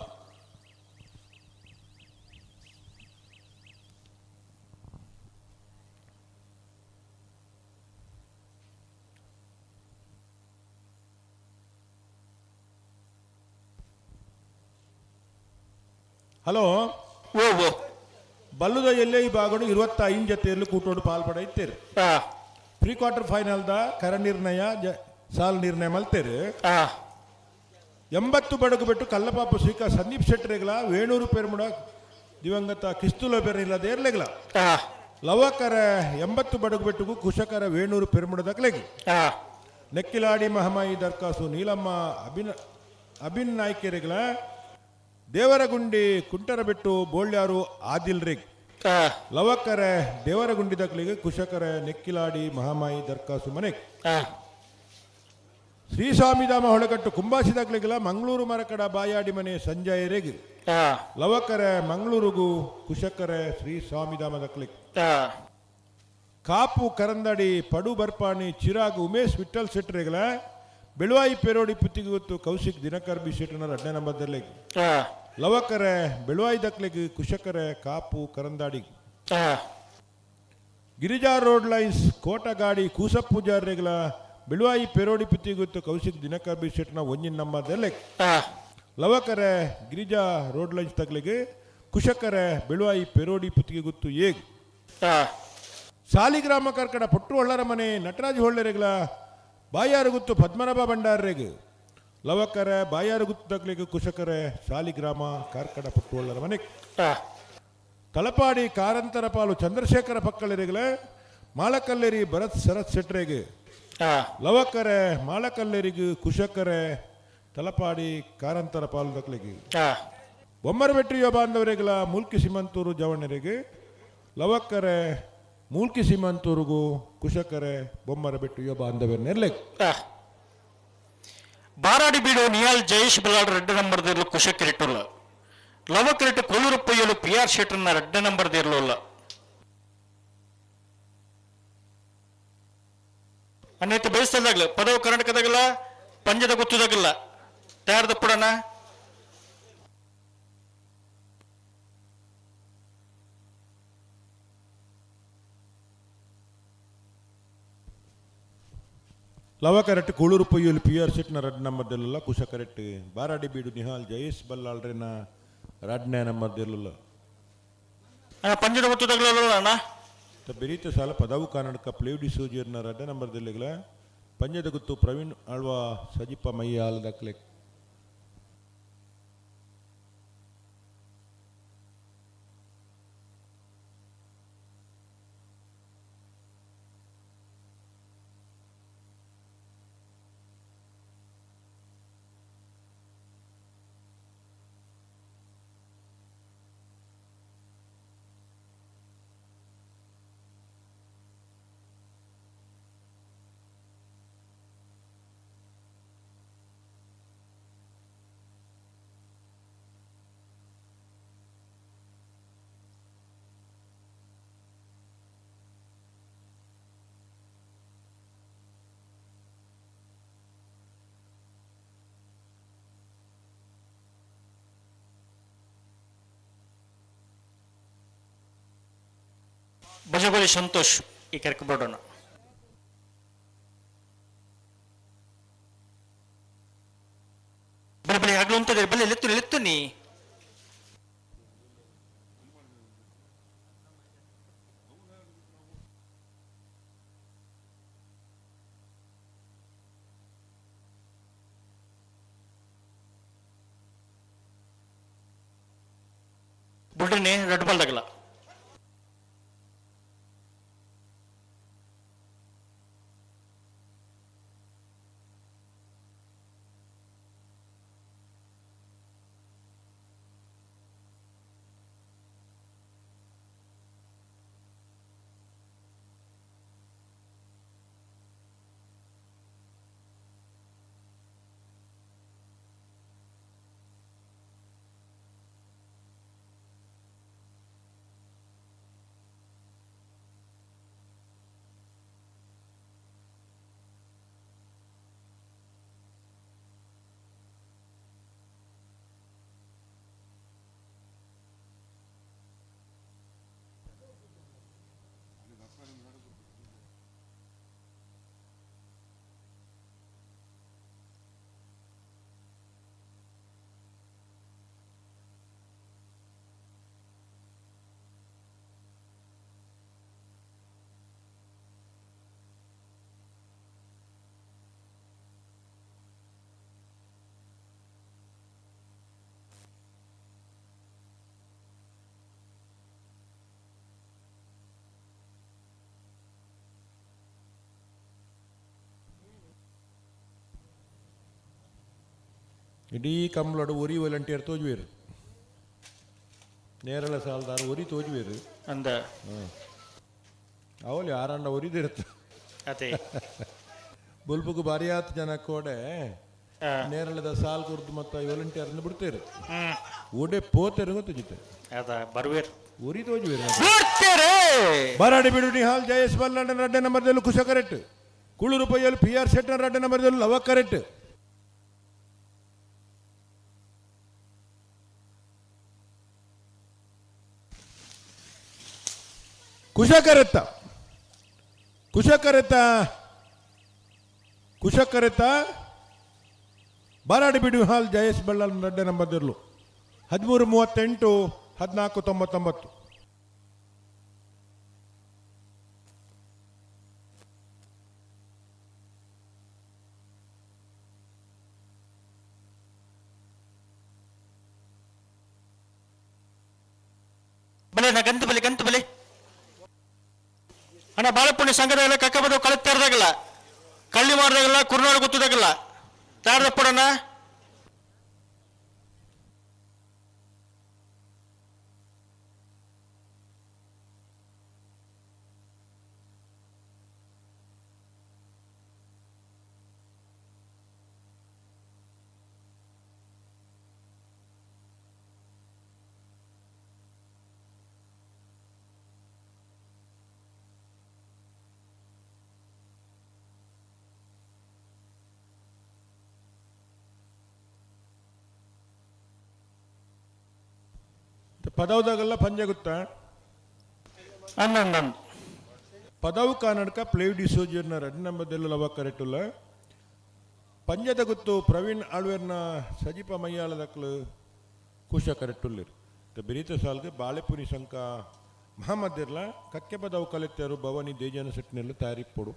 ಹಲೋ. ಓ ಓ ಬಲ್ಲುದ ಎಲ್ಲೇ ಈ ಭಾಗಡು 25 ಜೊತೆಯಲ್ಲಿ ಕೂಟೋಡು ಪಾಲ್ಪಡ ಇತ್ತೇರು. ಪ್ರೀ ಕ್ವಾರ್ಟರ್ ಫೈನಲ್ದ ಕರ ನಿರ್ಣಯ ಸಾಲ್ ನಿರ್ಣಯ ಮಲ್ತೇರು. 80 ಬಡಗು ಬಿಟ್ಟು ಕಲ್ಲಪಾಪ ಶ್ರೀಕಾ ಸಂದೀಪ್ ಶೆಟ್ಟರೆಗ್ಲ ವೇಣೂರು ಪೆರ್ಮುಡ ದಿವಂಗತ ಕಿಸ್ತುಲ ಪೆರ್ನಿಲ್ಲದ ಏರ್ಲೆಗ್ಲ. ಲವಕರ 80 ಬಡಗು ಬಿಟ್ಟುಗು ಕುಶಕರ ವೇಣೂರು ಪೆರ್ಮುಡದಕ್ಲೆಗ್. ನೆಕ್ಕಿಲಾಡಿ ಮಹಮಾಯಿ ದರ್ಕಾಸು ನೀಲಮ್ಮ ಅಭಿನ್ ನಾಯ್ಕೆರೆಗ್ಲ ದೇವರಗುಂಡಿ ಕುಂಟರಬೆಟ್ಟು ಬೋಳ್ಯಾರು ಆದಿಲ್ರಿಗ್. ಲವಕರೆ ದೇವರಗುಂಡಿ ದಕ್ಲಿಗೆ ಕುಶಕರೆ ನೆಕ್ಕಿಲಾಡಿ ಮಹಾಮಾಯಿ ದರ್ಕಾಸು ಮನೆ. ಶ್ರೀಸ್ವಾಮಿಧಾಮ ಹೊಳಗಟ್ಟು ಕುಂಬಾಸಿದಾಗ್ಲಿಗೆಲ್ಲ ಮಂಗಳೂರು ಮರಕಡ ಬಾಯಾಡಿ ಮನೆ ಸಂಜಯರೆಗ್. ಲವಕರೆ ಮಂಗಳೂರುಗು ಕುಶಕರೆ ಶ್ರೀ ಸ್ವಾಮಿಧಾಮ ದಕ್ಲಿಗ್. ಕಾಪು ಕರಂದಡಿ ಪಡು ಬರ್ಪಾಣಿ ಚಿರಾಗ್ ಉಮೇಶ್ ವಿಠಲ್ ಶೆಟ್ಟರೆಗಲ ಬೆಳುವಾಯಿ ಪೆರೋಡಿ ಪುತ್ತಿಗೆ ಕೌಶಿಕ್ ದಿನಕರ್ ಬಿ ಶೆಟ್ಟನ 2ನೇ ನಂಬರ್ದಲ್ಲಿ. ಲವಕರೆ ಬೆಳುವಾಯಿ ದಕ್ಲಿಗ್ ಕುಶಕರೆ ಕಾಪು ಕರಂದಾಡಿ. ಗಿರಿಜಾ ರೋಡ್ ಲೈನ್ಸ್ ಕೋಟಗಾಡಿ ಕೂಸಪ್ಪೂಜಾರ್ರೆಗಳ ಬೆಳುವಾಯಿ ಪೆರೋಡಿ ಪುತ್ತಿಗುತ್ತು ಕೌಶಿಕ್ ದಿನಕರ್ ಬಿ ಶೆಟ್ಟನ 1 ನಂಬರ್ದಲ್ಲಿ. ಲವಕರೆ ಗಿರಿಜಾ ರೋಡ್ ಲೈನ್ಸ್ ತಗ್ಲಿಗೆ ಕುಶಕರೆ ಬೆಳುವಾಯಿ ಪೆರೋಡಿ ಪುತ್ತಿಗೆ ಗುತ್ತು ಏಗ್. ಸಾಲಿಗ್ರಾಮ ಕರ್ಕಡ ಪೊಟ್ಟು ಹೊಳ್ಳರ ಮನೆ ನಟರಾಜ್ ಹೊಳ್ಳರೆಗಳ ಬಾಯಾರುಗುತ್ತು ಪದ್ಮನಾಭ ಭಂಡಾರರೆಗ್. ಲವಕರೆ ಬಾಯಾರುಗುತ್ತು ತಗ್ಲಿಗೆ ಕುಶಕರೆ ಸಾಲಿಗ್ರಾಮ ಕಾರ್ಕಡ ಪುಟ್ಟುವಳ್ಳರ ಮನೆ. ತಲಪಾಡಿ ಕಾರಂತರ ಪಾಲು ಚಂದ್ರಶೇಖರ ಪಕ್ಕಳರೆಗಳ ಮಾಳಕಲ್ಲೇರಿ ಭರತ್ ಶರತ್ ಶೆಟ್ರೆಗ್. ಲವಕರೆ ಮಾಳಕಲ್ಲೇರಿಗು ಕುಶಕರೆ ತಲಪಾಡಿ ಕಾರಂತರ ಪಾಲು ದಕ್ಲಿಗೆ. ಬೊಮ್ಮರಬೆಟ್ಟಿಯ ಬಾಂಧವರೆಗಳ ಮೂಲ್ಕಿ ಸಿಮಂತೂರು ಜವಣರಿಗೆ. ಲವಕರೆ ಮೂಲ್ಕಿ ಸಿಮಂತೂರುಗು ಕುಶಕರೆ ಬೊಮ್ಮರಬೆಟ್ಟಿಯ ಬಾಂಧವರನ್ನೆಲ್ಲ. ಬಾರಾಡಿ ಬೀಡು ನಿಯಾಲ್ ಜಯೇಶ್ ಬಲ್ಲಾಳ್ 2 ನಂಬರ್ ದೇರ್ಲು ಕುಶಕ್ಕಿರಿಟ್ಟುಲ್ಲ. ಲವಕರಿಟ್ಟು ಕೊಲ್ಲೂರು ಪೊಯ್ಯಲು ಪಿ ಆರ್ ಶೆಟ್ಟರ್ನ 2 ನಂಬರ್ ದೇರ್ಲುಲ್ಲ. ಅನ್ನೈತೆ ಬೇಯಿಸ್ತದಾಗ್ಲ ಪದವು ಕರ್ನಾಟಕದಾಗಲ್ಲ ಪಂಜದ ಗೊತ್ತದಾಗಲ್ಲ ತಯಾರದ ಪುಡನ. ಲವ ಕರೆಕ್ಟ್ ಕೂಳೂರು ಪೊಯ್ಯಲು ಪಿ ಆರ್ ಶೆಟ್ನ 2 ನಂಬರ್ದಲ್ಲ ಕುಶ ಕರೆಕ್ಟ್ ಬಾರಾಡಿ ಬೀಡು ನಿಹಾಲ್ ಜಯೇಶ್ ಬಲ್ಲಾಳ್ರೆನ 2ನೇ ನಂಬರ್ದಲ್ಲ. ಪಂಜದ ಗೊತ್ತದಾಗಲ್ಲ ಅಣ್ಣ. ಬೆರೀತ ಸಾಲ ಪದವು ಕರ್ನಾಟಕ ಪ್ಲೇವ್ ಡಿಸೋಜಿಯರ್ನ 2 ನಂಬರ್ದಲ್ಲಿಗಳ ಪಂಜದ ಗುತ್ತು ಪ್ರವೀಣ್ ಆಳ್ವಾ ಸಜಿಪ ಮಯ್ಯಾಲ್ ದಕ್ಲೆ. ಬಜಗೋಲಿ ಸಂತೋಷ್ ಈ ಕೆರಕ ಬರೋಣ. ಬಲೆ ಬಲೆ ಆಗ್ಲೂ ಉಂಟದೆ ಬಲೆ ಲೆತ್ತು ಲೆತ್ತು ನೀ. ಬುಡ್ಡನೆ ರೆಡ್ ಬಾಲ್ ದಗಲ. ಇಡೀ ಕಂಬ್ಳಡು ಒರಿ ವಾಲಂಟಿಯರ್ ತೋಜುವೇರು ನೇರಳ ಸಾಲದಾರ ಒರಿ ತೋಜುವೇರು ಅಂದ ಅವಲಿ ಆರಂಡ ಒರಿದಿರತ್ತ ಅದೇ ಬೊಲ್ಪುಗು ಬಾರಿಯಾತ್ ಜನ ಕೋಡೆ ನೇರಳದ ಸಾಲ್ ಕುರ್ದು ಮತ್ತು ವಾಲಂಟಿಯರ್ ಬಿಡ್ತೇರು ಓಡೆ ಪೋತೇರು ಗೊತ್ತು ಅದ ಬರ್ವೇರ್ ಒರಿ ತೋಜುವೇರು ಬಿಡ್ತೇರೆ ಬರಾಡಿ ಬಿಡು ನಿಹಾಲ್ ಜಯೇಶ್ ಬಲ್ಲಾಂಡ ರಡ್ಡೆ ನಂಬರ್ದಲ್ಲಿ ಕುಶ ಕರೆಕ್ಟ್ ಕುಳೂರು ಪೈಯಲ್ಲಿ ಪಿ ಆರ್ ಶೆಟ್ಟರ್ ರಡ್ಡೆ ನಂಬರ್ದಲ್ಲಿ ಲವ ಕರೆಕ್ಟ್ ಕುಶಕರೆತ್ತ ಕುಶಕರೆತ್ತ ಕುಶಕರೆತ್ತ ಬಾರಾಡಿ ಬಿಡು ಹಾಲ್ ಜಯೇಶ್ ಬಳ್ಳಾಲ್ ರಡ್ಡೆ ನಂಬರ್ದಿರ್ಲು 13:38 14:99. ಬಲೆ ನಾ ಗಂತು ಬಲೆ ಗಂತು ಬಲೆ ಅಣ್ಣ ಬಾಳಪುಣ್ಯ ಸಂಘದಾಗಲ್ಲ ಕಕ್ಕಬದು ಕಳುತ್ತಾರ್ದಾಗಲ್ಲ ಕಳ್ಳಿ ಮಾಡ್ದಾಗಲ್ಲ ಕುರ್ನಾಡು ಗೊತ್ತದಾಗಲ್ಲ ತಾರ್ದಪ್ಪಡಣ್ಣ. ಪದವದಾಗೆಲ್ಲ ಪಂಜೆ ಗೊತ್ತಾ? ಅನ್ನ ಪದವು ಕರ್ನಾಟಕ ಪ್ಲೇವ್ ಡಿಸೋಜರ್ನ ರಡ್ ನಂಬರ್ದಲ್ಲೂ ಲವ ಕರೆಕ್ಟುಲ್ಲ ಪಂಜದ ಗೊತ್ತು ಪ್ರವೀಣ್ ಆಳ್ವೇರ್ನ ಸಜೀಪ ಮಯ್ಯಾಳದಕ್ಲು ಕುಶ ಕರೆಕ್ಟುಲ್ಲಿರು ಬಿರಿತ ಸಾಲ್ಗೆ ಬಾಳೆಪುರಿ ಸಂಕ ಮಹಮ್ಮದಿರ್ಲ ಕಕ್ಕೆ ಪದವು ಕಲಿತಾರು ಭವಾನಿ ದೇಜನ ಸೆಟ್ನೆಲ್ಲ ತಯಾರಿಪ್ಪೊಡು.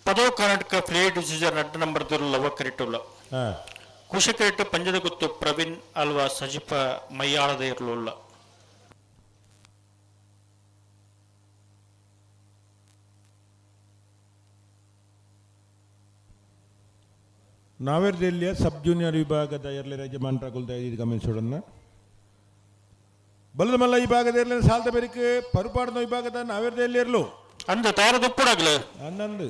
ಪದವು ಕರ್ನಾಟಕ ಪ್ಲೇ ಡಿಸಿಜರ್ ನಡ್ಡ ನಂಬರ್ ದೂರ ಲವ ಕರೆಟುಲ್ಲ ಕುಶಕರೆಟ್ಟು ಪಂಜದ ಗುತ್ತು ಪ್ರವೀಣ್ ಅಲ್ವಾ ಸಜಿಪ ಮೈಯಾಳದ ಇರಲಿಲ್ಲ. ನಾವೇರ್ದೆಲ್ಲಿಯ ಸಬ್ ಜೂನಿಯರ್ ವಿಭಾಗದ ಎರಡನೇ ಯಜಮಾನರಾಗುಲ್ದ ಇದು ಗಮನಿಸೋಣ. ಬಲದ ಮಲ್ಲ ಈ ಭಾಗದ ಎರಡನೇ ಸಾಲದ ಬೆರಿಕೆ ಪರುಪಾಡದ ವಿಭಾಗದ ನಾವೇರ್ದೆಲ್ಲಿ ಇರಲು ಅಂದ ತಯಾರ ದುಪ್ಪುಡಾಗ್ಲ ಹನ್ನೊಂದು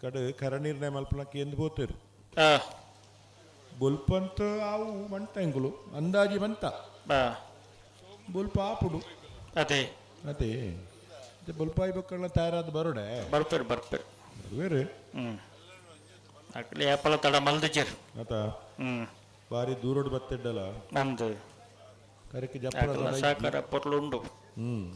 ಕಡೆ ಕರ ನಿರ್ಣಯ ಮಲ್ಪನಕ್ಕೆ ಎಂದು ಪೋತೇರು. ಬೊಲ್ಪಂತ ಆವು ಮಂಟ ಎಂಕುಲು ಅಂದಾಜಿ ಬಂತ ಬೊಲ್ಪ ಆಪುಡು ಅದೇ ಅದೇ ಬೊಲ್ಪಾಯಿ ಬೊಕ್ಕಳ ತಯಾರಾದ ಬರೋಡೆ ಬರ್ಪೇರು ಬರ್ಪೇರು ಬರ್ವೇರು. ಹ್ಮ್ ಅಕ್ಲೆ ಏಪಲ ತಡ ಮಲ್ದಿಜೆರ್. ಆತ ಹ್ಮ್ ಬಾರಿ ದೂರೋಡು ಬತ್ತಿಡ್ಡಲ್ಲ. ನಂದು ಕರೆಕ್ ಅಕ್ಲ ಜಪ್ಪರ ಸಹಕಾರ ಪೊರ್ಲು ಉಂಡು. ಹ್ಮ್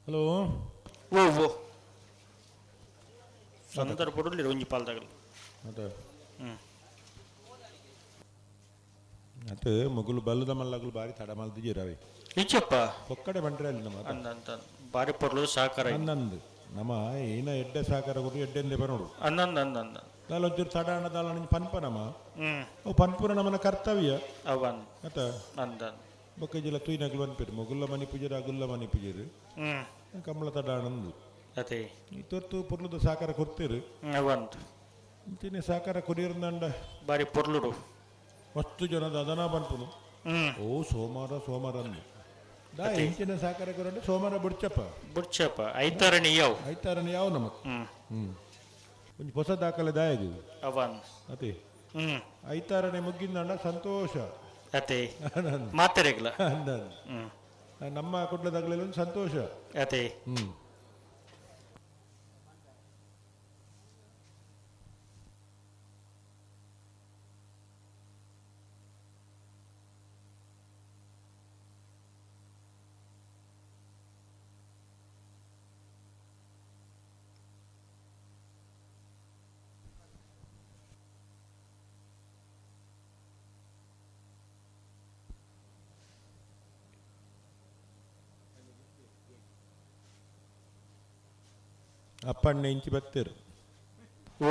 ಹಲೋ ಓ ಓ ಸಂದರ್ಭದಲ್ಲಿ ಒಂಜಿ ಪಾಲ್ದಾಗಲು. ಅದ ಹ್ಮ್ ಅತ್ ಮುಗುಲು ಬಲ್ಲದ ಮಲ್ಲಗುಲು ಬಾರಿ ತಡ ಮಲ್ದಿಜೀರವೆ. ನಿಜಪ್ಪ ಒಕ್ಕಡೆ ಬಂಟ್ರೆ ಅಲ್ಲಿ ನಮ್ಮ ಅಂದ ಅಂತ ಬಾರಿ ಪೊರ್ಲು ಸಹಕಾರ. ಅನ್ನಂದು ನಮ್ಮ ಏನ ಎಡ್ಡೆ ಸಹಕಾರ ಕೊಟ್ಟು ಎಡ್ಡೆಂದೆ ಬರೋಡು. ಅನ್ನಂದ ಅಂದ ದಾಲ ಒಂಚೂರು ತಡ ಅಣ್ಣ ದಾಲ ನಿಂಗೆ ಪನ್ಪ ನಮ್ಮ ಹ್ಮ್ ಅವು ಪನ್ಪುರ ನಮ್ಮನ ಕರ್ತವ್ಯ. ಅವನ್ ಅತ ಅಂದ ಬೊಕ್ಕ ಜಿಲ್ಲ ತೂಯಿನಗಲು ಪನ್ಪೇರು ಮೊಗುಲ್ಲ ಮನಿ ಪೂಜೆರು ಅಗುಲ್ಲ ಮನಿ ಪೂಜೆರು ಹ್ಮ್ ಕಮಲ ತಡ ಆನಂದು. ಅದೇ ಈ ತೊರ್ತು ಪೊರ್ಲುದ ಸಹಕಾರ ಕೊಡ್ತೀರು. ಅವಂದು ಇಂಚಿನ ಸಹಕಾರ ಕೊರಿಯರ್ದಂಡ ಬಾರಿ ಪೊರ್ಲುಡು ಮಸ್ತು ಜನದ ಅದನ ಪನ್ಪುನು. ಹ್ಮ್ ಓ ಸೋಮವಾರ ಸೋಮವಾರ ಅಂದು ದಾ ಅದೇ. ಇಂಚಿನ ಸಹಕಾರ ಕೊರಂಡೆ ಸೋಮವಾರ ಬುಡ್ಚಪ್ಪ ಬುಡ್ಚಪ್ಪ ಐತಾರಣಿ ಯಾವ ಐತಾರನೆ ಯಾವ ನಮಕ್ ಹ್ಮ್ ಹ್ಮ್ ಒಂಜಿ ಹೊಸ ದಾಖಲೆ ದಾಯಗು ಅವನ್ ಅದೇ ಹ್ಮ್ ಐತಾರನೆ ಮುಗ್ಗಿಂದಂಡ ಸಂತೋಷ. ಅದೇ ಮಾತೆರೆಗ್ಲ. ಅಂದನ್ ಹ್ಮ್ ನಮ್ಮ ಕುಡ್ಲದಾಗಲೆಲ್ಲ ಒಂದು ಸಂತೋಷ. ಅದೇ ಹ್ಮ್ ಅಪ್ಪಣ್ಣೆ ಇಂಚಿ ಬತ್ತೇರು. ಓ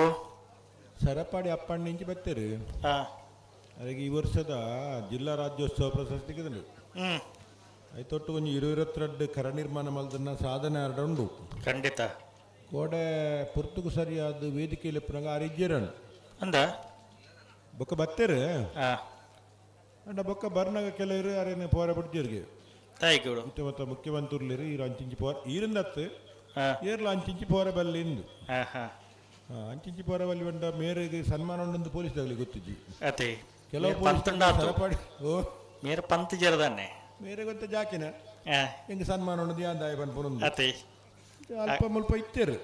ಸರಪಾಡಿ ಅಪ್ಪಣ್ಣೆ ಇಂಚಿ ಬತ್ತೇರು. ಅದಕ್ಕೆ ಈ ವರ್ಷದ ಜಿಲ್ಲಾ ರಾಜ್ಯೋತ್ಸವ ಪ್ರಶಸ್ತಿ ಹ್ಮ್ ಐತೊಟ್ಟು ಒಂಜಿ 22 ಕರ ನಿರ್ಮಾಣ ಮಲ್ದನ್ನ ಸಾಧನೆ ಅರಡ ಉಂಡು. ಖಂಡಿತ ಕೋಡೆ ಪುರ್ತುಗು ಸರಿಯಾದ ವೇದಿಕೆಯಲ್ಲಿ ಪುನಗ ಆರಿಜ್ಜರಣ ಅಂದ ಬೊಕ್ಕ ಬತ್ತೇರು. ಅಂಡ ಬೊಕ್ಕ ಬರ್ನಾಗ ಕೆಲವರು ಅರೇನೆ ಪೋರ ಬಿಡ್ಜರಿಗೆ ತಾಯಿಗಳು ಮತ್ತೆ ಮತ್ತೆ ಮುಖ್ಯಮಂತ್ರಿಲೇರು ಈರು ಅಂಚಿಂಚಿ ಪೋರ ಈರಿಂದತ್ತು ಏರ್ಲ ಅಂಚಿಂಚಿ ಪೋರ ಬಲ್ಲಿ ಇಂದು ಅಂಚಿಂಚಿ ಪೋರ ಬಲ್ಲಿ ಬಂಡ ಮೇರೆಗೆ ಸನ್ಮಾನ ಉಂಡಂದು ಪೊಲೀಸ್ ದಾಗಲಿ ಗೊತ್ತಿಜ್ಜಿ. ಅದೇ ಕೆಲವು ಪೊಲೀಸ್ ಸರಪಾಡಿ ಓ ಮೇರೆ ಪಂತ್ ಜರದಾನೆ ಮೇರೆ ಗೊತ್ತ ಜಾಕಿನ ಹೆಂಗೆ ಸನ್ಮಾನ ಉಂಡದು ಯಾಂದಾಯ ಪನ್ಪುನೊಂದು ಅದೇ ಅಲ್ಪ ಮುಲ್ಪ ಇತ್ತೇರು.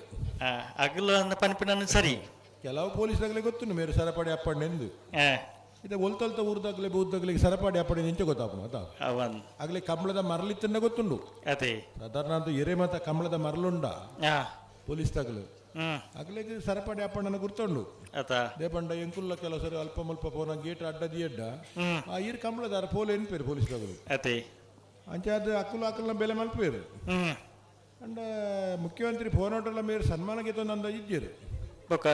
ಅಗಲು ಅಂದ ಪನ್ಪಿನ ಸರಿ. ಕೆಲವು ಪೊಲೀಸ್ ದಾಗಲಿ ಗೊತ್ತು ಮೇರೆ ಸರಪಾಡಿ ಅಪ್ಪಣ್ಣೆಂದು. ಇದು ಒಲ್ತೊಲ್ತ ಊರ್ದಾಗಲೇ ಬೂದ್ದಾಗಲಿ ಸರಪಾಡಿ ಅಪ್ಪಣೆ ನಿಂಚೆ ಗೊತ್ತಾಪುನ ಆತ. ಅವನ್ ಆಗಲೇ ಕಮಲದ ಮರಳಿತ್ತನ್ನ ಗೊತ್ತುಂಡು. ಅದೇ ಸಾಧಾರಣ ಅಂತೂ ಎರೆ ಮಾತ ಕಮಲದ ಮರಳುಂಡ ಪೊಲೀಸ್ ತಗಲು. ಅಗಲೆಗ್ ಸರಪಡಿ ಅಪ್ಪಣ್ಣನ ಗುರ್ತುಂಡು. ಅತ ದೇಪಂಡ ಎಂಕುಲ್ಲ ಕೆಲವು ಸರಿ ಅಲ್ಪ ಮುಲ್ಪ ಪೋನ ಗೇಟ್ ಅಡ್ಡ ದಿಯಡ್ಡ ಆ ಈರ್ ಕಂಬಳದಾರ ಪೋಲೆ ಎನ್ಪೇರು ಪೊಲೀಸ್ ದಗಲು. ಅತೆ ಅಂಚಾದ ಅಕ್ಕುಲು ಅಕ್ಕಲ್ನ ಬೆಲೆ ಮಲ್ಪೇರು. ಅಂಡ ಮುಖ್ಯಮಂತ್ರಿ ಫೋನ್ ಹೋಟೆಲ್ ಮೇರು ಸನ್ಮಾನ ಗೆತ್ತೊಂದು ಅಂದಾಜು ಇಜ್ಜೇರು. ಬೊಕ್ಕ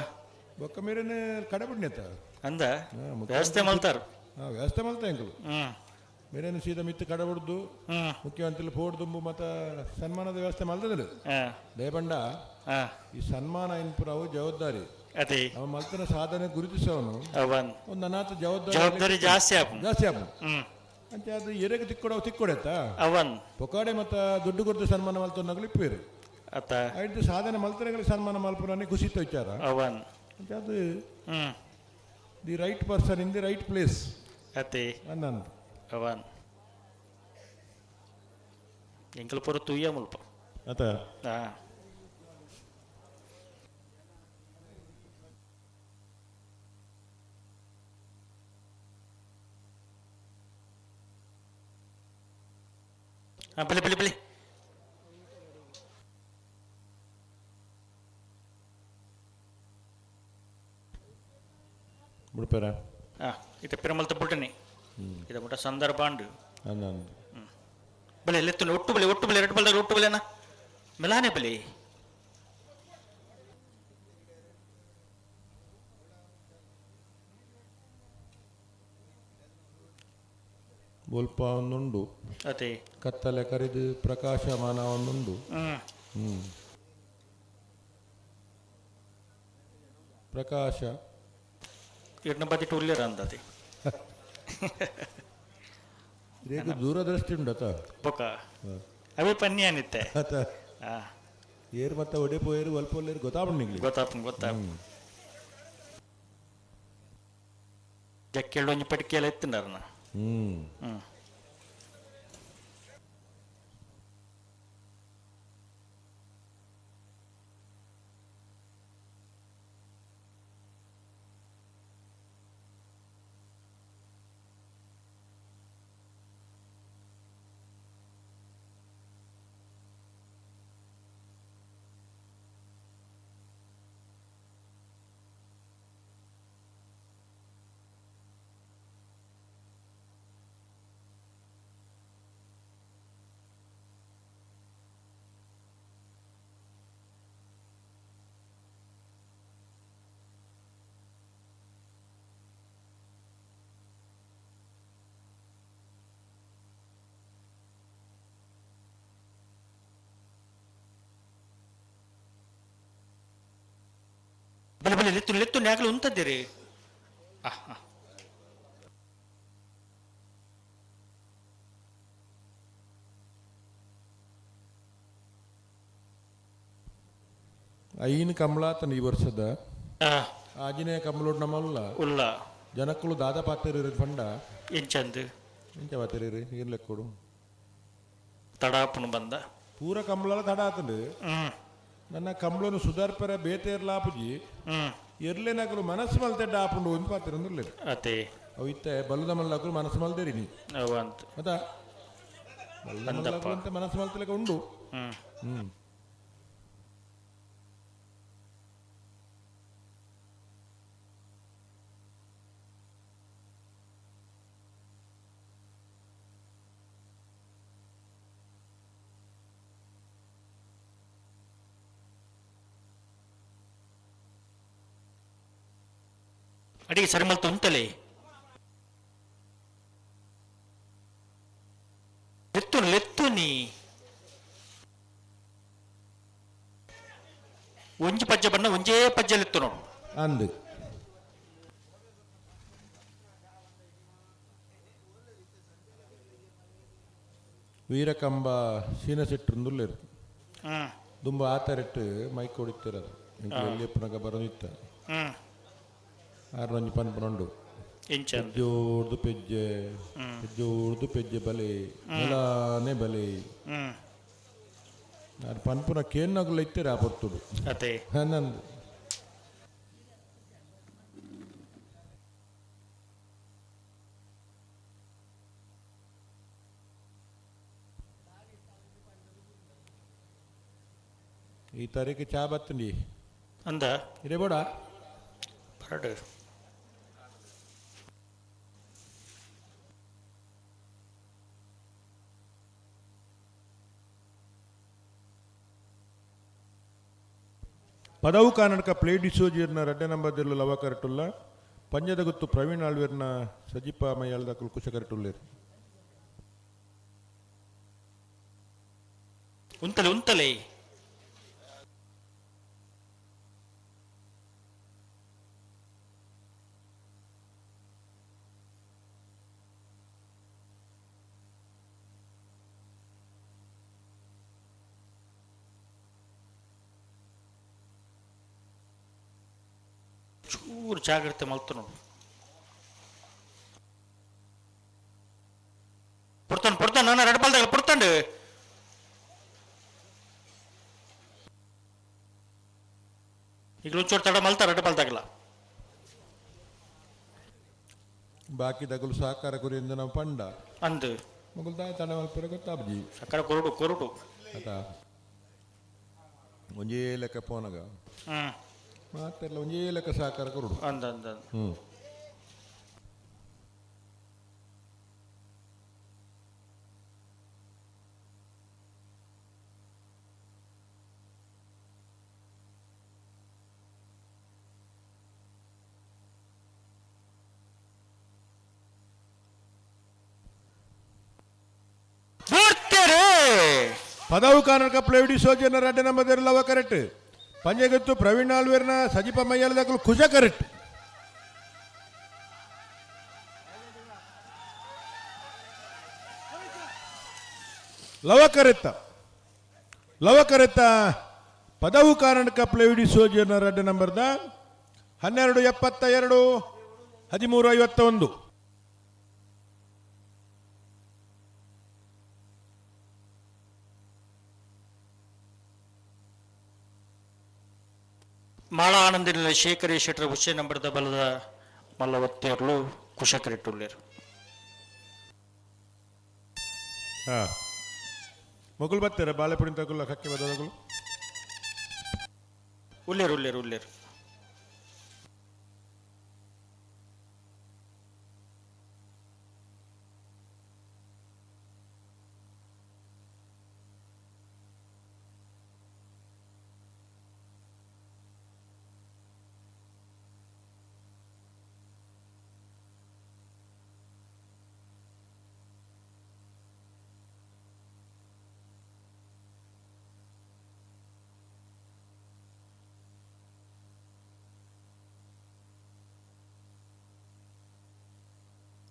ಬೊಕ್ಕ ಮೇರೇನೆ ಕಡಬಿಡ್ನೆತ್ತ ಅಂದ ವ್ಯವಸ್ಥೆ ಮಲ್ತಾರು. ವ್ಯವಸ್ಥೆ ಮಲ್ತ ಎಂಕುಲು. ಮೇರೇನು ಸೀದಾ ಮಿತ್ತು ಕಡಬುಡ್ದು ಮುಖ್ಯಮಂತ್ರಿ ಫೋಡ್ ದುಂಬು ಮತ್ತ ಸನ್ಮಾನದ ವ್ಯವಸ್ಥೆ ಮಲ್ತದ್ರು. ದೇಪಂಡ ಈ ಸನ್ಮಾನ ಇನ್ಪುರವು ಜವಾಬ್ದಾರಿ. ಅದೇ ಅವ ಮಲ್ತನ ಸಾಧನೆ ಗುರುತಿಸವನು ಒಂದು ಅನಾಥ ಜವಾಬ್ದಾರಿ ಜವಾಬ್ದಾರಿ ಜಾಸ್ತಿ ಆಪು. ಜಾಸ್ತಿ ಆಪು. ಅಂಚೆ ಅದು ಎರೆಗೆ ತಿಕ್ಕೊಡವು ತಿಕ್ಕೊಡೆತ್ತ ಅವನ್ ಪೊಕಾಡೆ ಮತ್ತ ದುಡ್ಡು ಕೊಡ್ದು ಸನ್ಮಾನ ಮಲ್ತೊಂದಾಗಲಿ ಇಪ್ಪೇರು. ಅತ್ತ ಐದು ಸಾಧನೆ ಮಲ್ತನಗಳಿಗೆ ಸನ್ಮಾನ ಮಲ್ಪುರನೆ ಖುಷಿ ವಿಚಾರ. ಅವನ್ ಅಂಚೆ ಅದು the right person in the right place. ಅತೆ ಅಂದಂದು ಅವನ್ ಎಂಕಲ್ ಪೂರ ತೂಯ ಮುಲ್ಪ. ಅತ ಬಲೆ ಬಲೆ ಬಲೆ ಬುಡ್ಪೇರ. ಇದು ಪಿರಮಲ್ತ ಬುಡ್ಡನೆ ಇದು ಮುಟ್ಟ ಸಂದರ್ಭ ಅಂಡು. ಅಂದಂದು ಬಲೆ ಲೆತ್ತು ಒಟ್ಟು ಬಲೆ ಒಟ್ಟು ಬಲೆ ಎರಡು ಬಲ್ದಾಗ ಒಟ್ಟು ಬಲೆನಾ ಮೆಲಾನೆ ಬಲೆ. ಒಲ್ಪ ಒಂದುಂಡು. ಅದೇ ಕತ್ತಲೆ ಕರಿದು ಪ್ರಕಾಶಮಾನ ಒಂದುಂಡು. ಪ್ರಕಾಶ ಇಡ್ನ ಬದಿಟ್ಟು ಉಲ್ಲೇರ ಅಂದದೆ. ರೇಖೆ ದೂರದೃಷ್ಟಿ ಉಂಡತ. ಬೊಕ ಅವೇ ಪನ್ನಿ ಅನಿತ್ತೆ. ಅತ ಏರ್ ಮತ್ತೆ ಒಡೆ ಪೋಯರು ಒಲ್ಪ ಒಲ್ಲೇರು ಗೊತ್ತಾಪುಂಡು. ಗೊತ್ತಾಪುಂಡು ಗೊತ್ತಾಪುಂಡು. ಜಕ್ಕೆಳ್ಳು ಒಂಜಿ ಪಟಿಕೆಲ್ಲ ಎತ್ತಿಂಡಾರನ. ಬಲೆ ಬಲೆ ಲೆತ್ತು ಲೆತ್ತು ನ್ಯಾಗಲು ಉಂತದ್ದೀರಿ. ಐನ್ ಕಮಲಾತನ ಈ ವರ್ಷದ ಆಜಿನೇ ಕಮಲೋಡ್ ನಮ್ಮಲ್ಲ ಉಲ್ಲ ಜನಕ್ಕಳು ದಾದ ಪಾತಿರಿ ಫಂಡ ಎಂಚಂದು ಎಂಚ ಪಾತಿರಿ ಏನ್ ಲೆಕ್ಕೊಡು ತಡಾಪುನು ಬಂದ ಪೂರ ಕಮಲ ತಡ ಆತಂಡು. ನನ್ನ ಕಂಬಳನು ಸುಧಾರ್ಪರ ಬೇತೇರ್ಲಾಪುಜಿ ಎರ್ಲೆನಕಲು ಮನಸ್ಸು ಮಲ್ತೆಡ್ಡ ಆಪುಂಡು ಒಂದು ಪಾತಿರಂದುಲ್ಲೆ. ಅತೆ ಅವು ಇತ್ತೆ ಬಲ್ಲದ ಮಲ್ಲಕಲು ಮನಸ್ಸು ಮಲ್ದೇರಿ ನೀ ಅವಂತ ಮತ್ತ ಬಲ್ಲದ ಮಲ್ಲಕಲು ಅಂತ ಮನಸ್ಸು ಮಲ್ತಲೆಕ ಉಂಡು. ಅಡಿಗೆ ಸರಿಮಲ್ ತುಂತಲೆ ಲೆತ್ತು ಲೆತ್ತು ನೀ ಒಂಜಿ ಪಜ್ಜ ಬಣ್ಣ ಒಂಜೇ ಪಜ್ಜ ಲೆತ್ತು ನೋಡು ಅಂದು ವೀರಕಂಬ ಸೀನಸೆಟ್ಟುಂದುಲ್ಲೆರು ದುಂಬ ಆತರೆಟ್ಟು ಮೈಕ್ ಹೊಡಿತಿರೋದು ಎಲ್ಲಿ ಪುನಗ ಬರೋದಿತ್ತ ಆರು ಪನ್ಪುನಂಡು ಪೆಜ್ಜೋಡ್ದು ಪೆಜ್ಜೆ ಪೆಜ್ಜೋಡ್ದು ಪೆಜ್ಜೆ ಬಲೆ ನೆಲಾನೆ ಬಲೆ ಆರು ಪನ್ಪುನ ಕೇನ್ನಗುಲ ಇತ್ತೀರ ಆ ಪೊರ್ತುಡು ಅದೇ ನಂದು ಈ ತಾರೀಕು ಚಾ ಬತ್ತಂಡಿ. ಅಂದ ಇದೇ ಬೋಡ ಬರಡು. ಪದವು ಕರ್ನಾಟಕ ಪ್ಲೇಟ್ ಡಿಸೋಜಿಯರ್ನ ರಡ್ಡೆ ನಂಬರ್ ದಿರ್ಲು ಲವ ಕರಟುಲ್ಲ ಪಂಜದ ಗುತ್ತು ಪ್ರವೀಣ್ ಆಳ್ವೇರ್ನ ಸಜಿಪ ಮೈಯಾಳದ ಕುಶ ಕರಟುಲ್ಲೇರು. ಉಂತಲೆ ಉಂತಲೆ. ಚೂರು ಜಾಗ್ರತೆ ಮಲ್ತು ನೋಡು. ಪುಡ್ತಾನೆ ಪುಡ್ತಾನೆ ನಾನು ಎರಡು ಬಾಲ್ದಾಗ ಪುಡ್ತಾಂಡು. ಈಗ ಒಂಚೂರು ತಡ ಮಲ್ತ ಎರಡು ಬಾಲ್ದಾಗಲ್ಲ. ಬಾಕಿ ದಗಲು ಸಹಕಾರ ಕುರಿಯಿಂದ ನಾವು ಪಂಡ ಅಂದು ಮಗುಲ್ ದಾಯ ತಡ ಮಲ್ಪುರ ಗೊತ್ತಾಬ್ಜಿ ಸಕ್ಕರೆ ಕೊರಡು ಕೊರಡು ಆತ ಒಂಜೇ ಲೆಕ್ಕ ಪೋನಗ ಮಾತೆಲ್ಲ ಒಂಜೇ ಲೆಕ್ಕ ಸಹಕಾರ ಕೊರಡು. ಅಂದ ಅಂದ ಪದವು ಕರ್ನಾಟಕ ಪ್ಲೇವಿಡಿ ಸೋಜನ ರಡ್ಡೆ ನಂಬರ್ ಲವ ಕರೆಕ್ಟ್ ಪಂಜೆಗತ್ತು ಪ್ರವೀಣ್ ಆಳ್ವೇರ್ನ ಸಜಿಪ ಮೈಯಾಳದಕ್ಕಲು ಖುಷ ಕರೆಕ್ಟ್. ಲವ ಕರೆತ್ತ ಲವ ಕರೆತ್ತ ಪದವು ಕಾರಣಕ ಪ್ಲೇವಿಡಿ ಸೋಜನ ರಡ್ಡೆ ನಂಬರ್ದ 12:72 13:51. ಮಾಳ ಆನಂದಿನ ಶೇಖರಿ ಶೆಟ್ಟರ ಹುಷೆ ನಂಬರ್ದ ಬಲದ ಮಲ್ಲವತ್ತೇರ್ಲು ಕುಶಕರಿಟ್ಟುಳ್ಳೇರು. ಹಾ ಮೊಗುಲ್ ಬರ್ತಾರೆ ಬಾಳೆಪುಡಿ ತಗುಲ್ಲ ಕಕ್ಕೆ ಬದಲು. ಉಲ್ಲೇರು ಉಲ್ಲೇರು ಉಲ್ಲೇರು.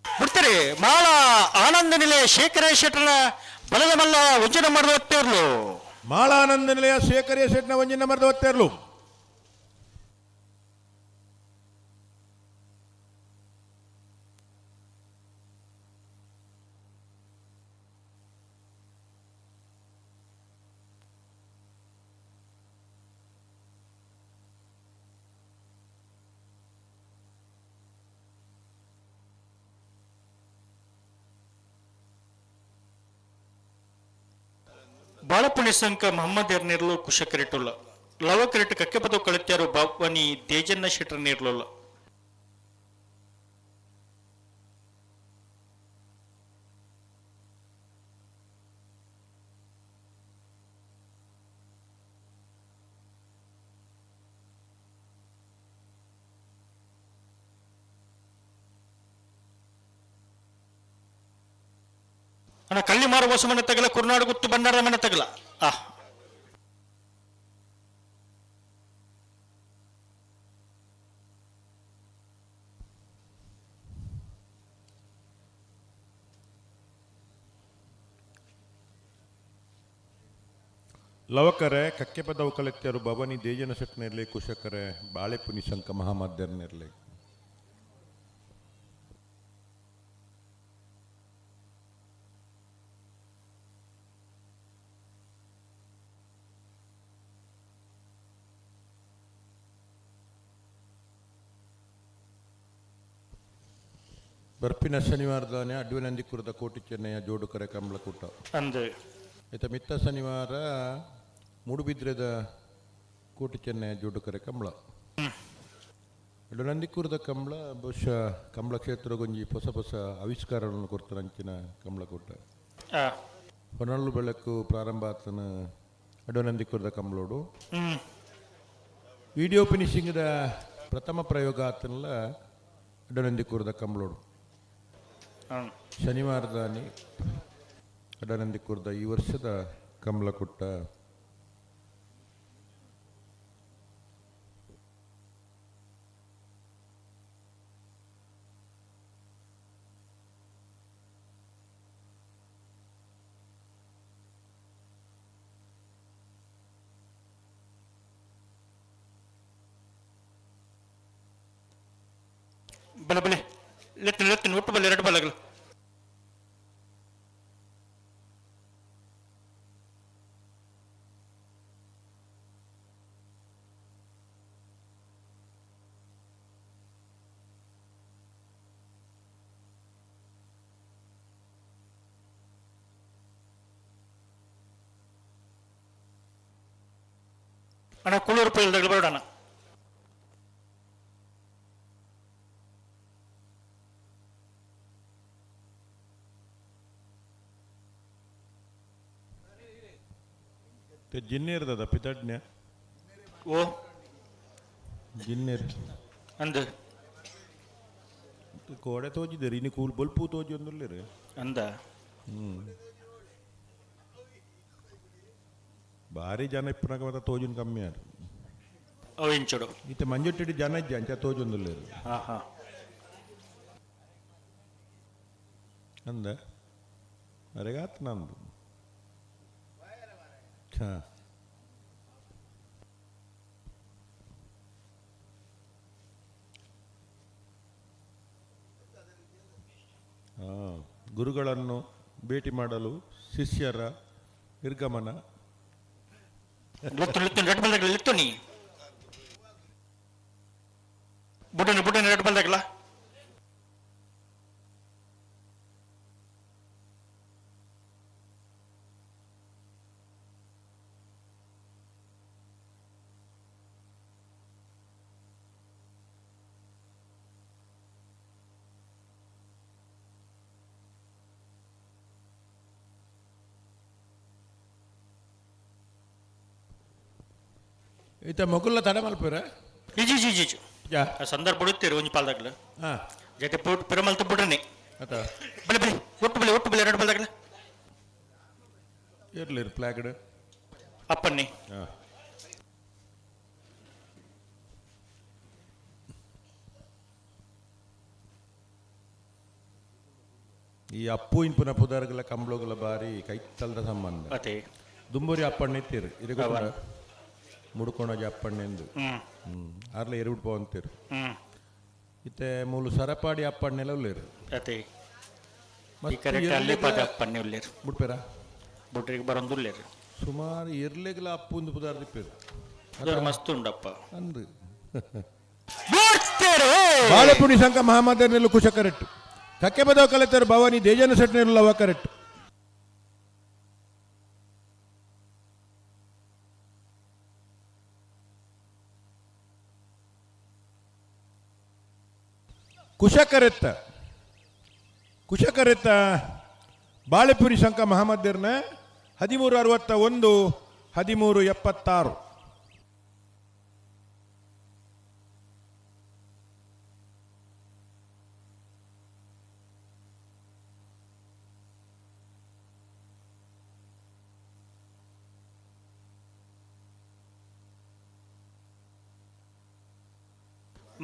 ಬಿಡ್ತಾರೆ ಮಾಳ ಆನಂದ ನಿಲಯ ಶೇಖರ ಶೆಟ್ಟರ ಬಲದ ಮಲ್ಲ ಒಂಜಿನ ಮರದ ಒತ್ತೇರ್ಲು. ಮಾಳ ಆನಂದ ನಿಲಯ ಶೇಖರ ಶೆಟ್ಟನ ಒಂಜಿನ ಮರದ ಒತ್ತೇರ್ಲು. ಬಾಳಪುಣಿ ಸಂಕ ಮೊಹಮ್ಮದ್ ಎರ್ನಿರ್ಲು ಕುಶಕರಿಟುಲ್ಲ ಲವಕರಿಟ್ ಕಕ್ಕೆಪದ ಕಳಿತ್ಯಾರು ಬಾವನಿ ದೇಜನ್ನ ಶೆಟ್ಟರ್ ನೀರ್ಲುಲ್ಲ. ಅಣ್ಣ ಕಳ್ಳಿ ಮಾರುವ ಮನೆ ತಗಲ ಕುರ್ನಾಡು ಗುತ್ತು ಬಂಡಾರ ಮನೆ ತಗಲ. ಆ ಲವಕರೆ ಕಕ್ಕೆಪದವು ಕಲೆತ್ಯರು ಭವಾನಿ ದೇಜನ ಶೆಟ್ಟನಿರಲಿ ಕುಶಕರೆ ಬಾಳೆಪುನಿ ಶಂಕ ಮಹಾಮಾಧ್ಯರ್ನಿರಲಿ. ಬರ್ಪಿನ ಶನಿವಾರದಾನೆ ಅಡ್ವಿನಂದಿಕುರದ ಕೋಟಿ ಚೆನ್ನಯ್ಯ ಜೋಡುಕರೆ ಕಂಬಳಕೂಟ ಅಂದು ಆಯ್ತಾ. ಮಿತ್ತ ಶನಿವಾರ ಮೂಡುಬಿದ್ರೆದ ಕೋಟಿ ಚೆನ್ನೈ ಜೋಡುಕರೆ ಕಂಬಳ. ನಂದಿಕೂರದ ಕಂಬಳ ಬಹುಶಃ ಕಂಬಳ ಕ್ಷೇತ್ರಗೊಂಜಿ ಹೊಸ ಹೊಸ ಆವಿಷ್ಕಾರಗಳನ್ನು ಕೊಡ್ತಾರೆ ಅಂಚಿನ ಕಂಬಳ ಕೂಟ. ಹೊನಲ್ಲು ಬೆಳಕು ಪ್ರಾರಂಭ ಆತನ ಅಡು ನಂದಿಕೂರದ ಕಂಬಳೋಡು. ವಿಡಿಯೋ ಫಿನಿಶಿಂಗ್ದ ಪ್ರಥಮ ಪ್ರಯೋಗ ಆತನಲ್ಲ ಅಡು ನಂದಿಕೂರದ ಕಂಬಳೋಡು. ಶನಿವಾರದಾನಿ ಅಡನಂದಿಕೂರದ ಈ ವರ್ಷದ ಕಂಬಳಕೂಟ. ಬಲೆ ಬಲೆ ಲೆತ್ತಿನ ಲೆತ್ತಿನ ಒಟ್ಟು ಬಲೆ ಎರಡು ಬಲಗಳು. ಅಣ್ಣ ಕುಳ್ಳೂರು ಪೈಲ್ದಾಗಲು ಬರೋಣ. ಜಿನ್ನೇರ್ದದ ಪಿತಜ್ಞ. ಓ ಜಿನ್ನೇರ್ ಅಂದ ಕೋಡೆ ತೋಜಿದ್ದೀರಿ ಇನ್ನು ಕೂಲ್ ಬೊಲ್ಪು ತೋಜಿ ಒಂದುಲ್ಲೇರು ಅಂದ. ಭಾರಿ ಜನ ಇಪ್ಪನಾಗ ಮತ್ತೆ ತೋಜುನ್ ಕಮ್ಮಿ ಆರು. ಅವು ಇಂಚುಡು ಇತ್ತೆ ಮಂಜುಟ್ಟಿಡಿ ಜನ ಇಜ್ಜಿ ಅಂಚ ತೋಜೊಂದುಲ್ಲೇರು. ಹಾ ಹಾ ಅಂದ ಅರೆಗಾತ್ ನಂದು. ಹಾ ಗುರುಗಳನ್ನು ಭೇಟಿ ಮಾಡಲು ಶಿಷ್ಯರ ನಿರ್ಗಮನ. ಲೆತ್ತು ಲೆತ್ತು ರೆಡ್ ಬಲ್ದಾಗಲ ಲೆತ್ತು ನೀ ಬುಡನ ಬುಡನ ರೆಡ್ ಬಲ್ದಾಗಲ. ಈತ ಮೊಗುಲ್ಲ ತಡೆ ಮಲ್ಪುರ. ಇಜಿ ಜಿ ಜಿ ಜಿ ಯಾ ಸಂದರ್ಭ ಬಿಡುತ್ತೀರಿ ಒಂಜಿ ಪಾಲ್ದಾಗಲ. ಹಾ ಜೊತೆ ಪಿರಮಲ್ತ ಬುಡನೆ. ಆತ ಬಲೆ ಬಲೆ ಒಟ್ಟು ಬಲೆ ಒಟ್ಟು ಬಲೆ ಎರಡು ಬಲ್ದಾಗಲ. ಇರ್ಲಿ ಫ್ಲಾಗ್ಡ್ ಅಪ್ಪನ್ನಿ. ಹಾ ಈ ಅಪ್ಪು ಇನ್ಪುನ ಪುದಾರ್ಗಳ ಕಂಬ್ಳೋಗಲ ಬಾರಿ ಕೈತಲ್ದ ಸಂಬಂಧ. ಅದೇ ದುಂಬೂರಿ ಅಪ್ಪಣ್ಣ ಇತ್ತೀರು ಇರಗ ಮುಡ್ಕೊಣಜ ಅಪ್ಪಣ್ಣೆಂದು. ಆರ್ಲೆ ಎರಡು ಪೋ ಅಂತೀರು. ಇತ್ತೆ ಮೂಲು ಸರಪಾಡಿ ಅಪ್ಪಣ್ಣೆಲ್ಲ ಉಲ್ಲೇರು. ಅದೇ ಈ ಕರೆಕ್ಟ್ ಅಲ್ಲಿ ಪದ ಅಪ್ಪಣ್ಣೆ ಉಲ್ಲೇರು. ಬುಡ್ಪೇರ ಬುಡ್ರಿಗೆ ಬರೋದು ಉಲ್ಲೇರು. ಸುಮಾರು ಎರ್ಲೆಗ್ಲ ಅಪ್ಪುಂದು ಪುದಾರ್ ದಿಪ್ಪೇರು. ಅದು ಮಸ್ತ್ ಉಂಡಪ್ಪ. ಅಂದು ಬಾಳೆಪುಣಿ ಸಂಘ ಮಹಾಮಾದರ್ನೆಲ್ಲ ಕುಶ ಕರೆಕ್ಟ್. ಕಕ್ಕೆ ಬದವ ಕಲೆತರು ಭವಾನಿ ದೇಜನ ಸೆಟ್ನೆಲ್ಲ ಅವ ಕರೆಕ್ಟ್. ಕುಶಕರೆತ್ತ ಕುಶಕರೆತ್ತ ಬಾಳೆಪುರಿ ಶಂಕ ಮಹಮ್ಮದಿರ್ನ 1361 1376.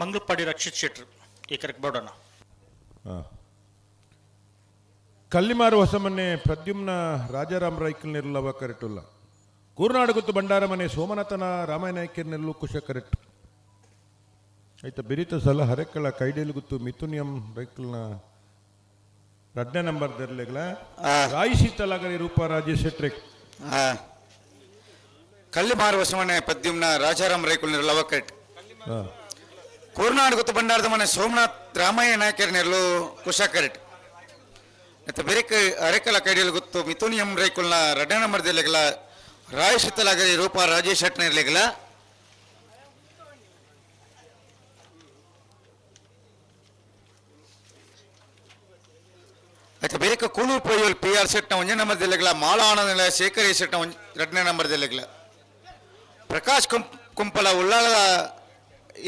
ಮಂಗಳಪಾಡಿ ರಕ್ಷಿತ್ ಶೆಟ್ರು ಈ ಕರೆಕ್ಟ್ ಬೋಡೋಣ. ಕಲ್ಲಿಮಾರು ಹೊಸಮನೆ ಪ್ರದ್ಯುಮ್ನ ರಾಜಾರಾಮ್ ರೈಕಲ್ ನಿರ್ಲವ ಕರೆಟುಲ್ಲ. ಕೂರ್ನಾಡು ಗೊತ್ತು ಭಂಡಾರ ಮನೆ ಸೋಮನಾಥನ ರಾಮನಾಯ್ಕರ್ ನೆಲ್ಲು ಕುಶ ಕರೆಕ್ಟ್. ಆಯ್ತಾ ಬಿರಿತ ಸಲ ಹರೆಕಳ ಕೈಡೇಲು ಗುತ್ತು ಮಿಥುನಿಯಂ ರೈಕಲ್ನ ರಡ್ನೇ ನಂಬರ್ ದರ್ಲೆಗಳ ರಾಯಿ ಶೀತಲಾಗರಿ ರೂಪ ರಾಜೇಶ್ ಶೆಟ್ರಿಕ್. ಕಲ್ಲಿಮಾರು ಹೊಸಮನೆ ಪದ್ಯುಮ್ನ ರಾಜಾರಾಮ್ ರೈಕುಲ್ ನಿರ್ಲವ ಕರೆಕ್ಟ್. ಕೂರ್ನಾಡು ಗೊತ್ತು ಭಂಡಾರದ ಮನೆ ಸೋಮನಾಥ್ ರಾಮಯ್ಯ ನಾಯಕರ್ ನೆರಳು ಕುಶ ಕರೆಕ್ಟ್. ಮತ್ತು ಬೆರೆಕ್ ಅರೆಕಲ ಕೈಡಿಯಲು ಗೊತ್ತು ಮಿಥುನಿಯಂ ರೈಕುಲ್ನ ರಡ್ಡ ನಂಬರ್ ದೆಲೆಗಳ ರಾಯ್ ಶೀತಲಾಗರಿ ರೂಪ ರಾಜೇಶ್ ಶೆಟ್ನ ಇರ್ಲಿಗಳ. ಆಯ್ತಾ ಬೇರೆ ಕೂಲೂರು ಪೋಯಲ್ ಪಿ ಆರ್ ಶೆಟ್ನ ಒಂಜನೇ ನಂಬರ್ ಜಿಲ್ಲೆಗಳ ಮಾಳಾನಂದ ಶೇಖರ್ ಶೆಟ್ನ ಎರಡನೇ ನಂಬರ್ ಜಿಲ್ಲೆಗಳ ಪ್ರಕಾಶ್ ಕುಂಪಲ ಉಳ್ಳಾಳದ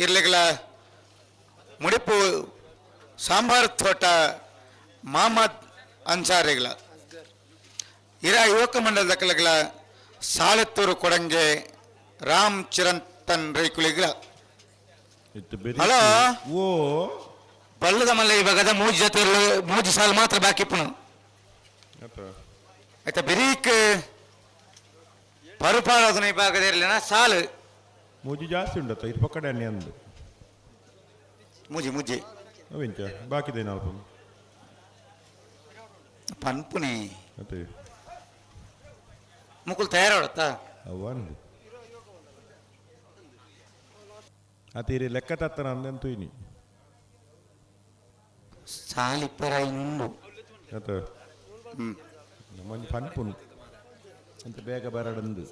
ಇರ್ಲೆಗಳ ಮುಡಿಪು ಸಾಂಬಾರ್ ತೋಟ ಮಾಮದ್ ಅನ್ಸಾರಿಗಳ ಇರಾ ಯುವಕ ಮಂಡಲದ ಕಲೆಗಳ ಸಾಲೆತ್ತೂರು ಕೊಡಂಗೆ ರಾಮ್ ಚಿರಂತನ್ ರೈಕುಲಿಗಳ. ಹಲೋ ಓ ಬಲ್ಲದ ಮಲ್ಲ ಇವಾಗದ ಮೂಜಿ ಜೊತೆ ಮೂಜಿ ಸಾಲು ಮಾತ್ರ ಬಾಕಿ ಪುನ. ಆಯ್ತಾ ಬಿರೀಕ್ ಪರುಪಾಡೋದನ್ನ ಇವಾಗ ಇರಲಿಲ್ಲ ಸಾಲು ಮೂಜಿ ಜಾಸ್ತಿ ಉಂಡತ್ತ ಇದು ಪಕ್ಕಡೆ ಅನ್ನಿ ಅಂದು ಮೂಜಿ ಮೂಜಿ ಅವಿಂಚ ಬಾಕಿದೆ ನಾಲ್ಕು ಪನ್ಪುನಿ ಅತ್ತೆ ಮುಕುಲ್ ತಯಾರಾಡತ್ತಾ ಅವ್ವ ಅತೀರಿ ಲೆಕ್ಕ ತತ್ತನ ಅಂದಂತೂ ಇನಿ ಸಾಲಿಪ್ಪರ ಇನ್ನುಂಡು ಅತ್ತ ನಮ್ಮೊಂಜಿ ಪನ್ಪುನು ಅಂತ ಬೇಗ ಬರಡಂದು.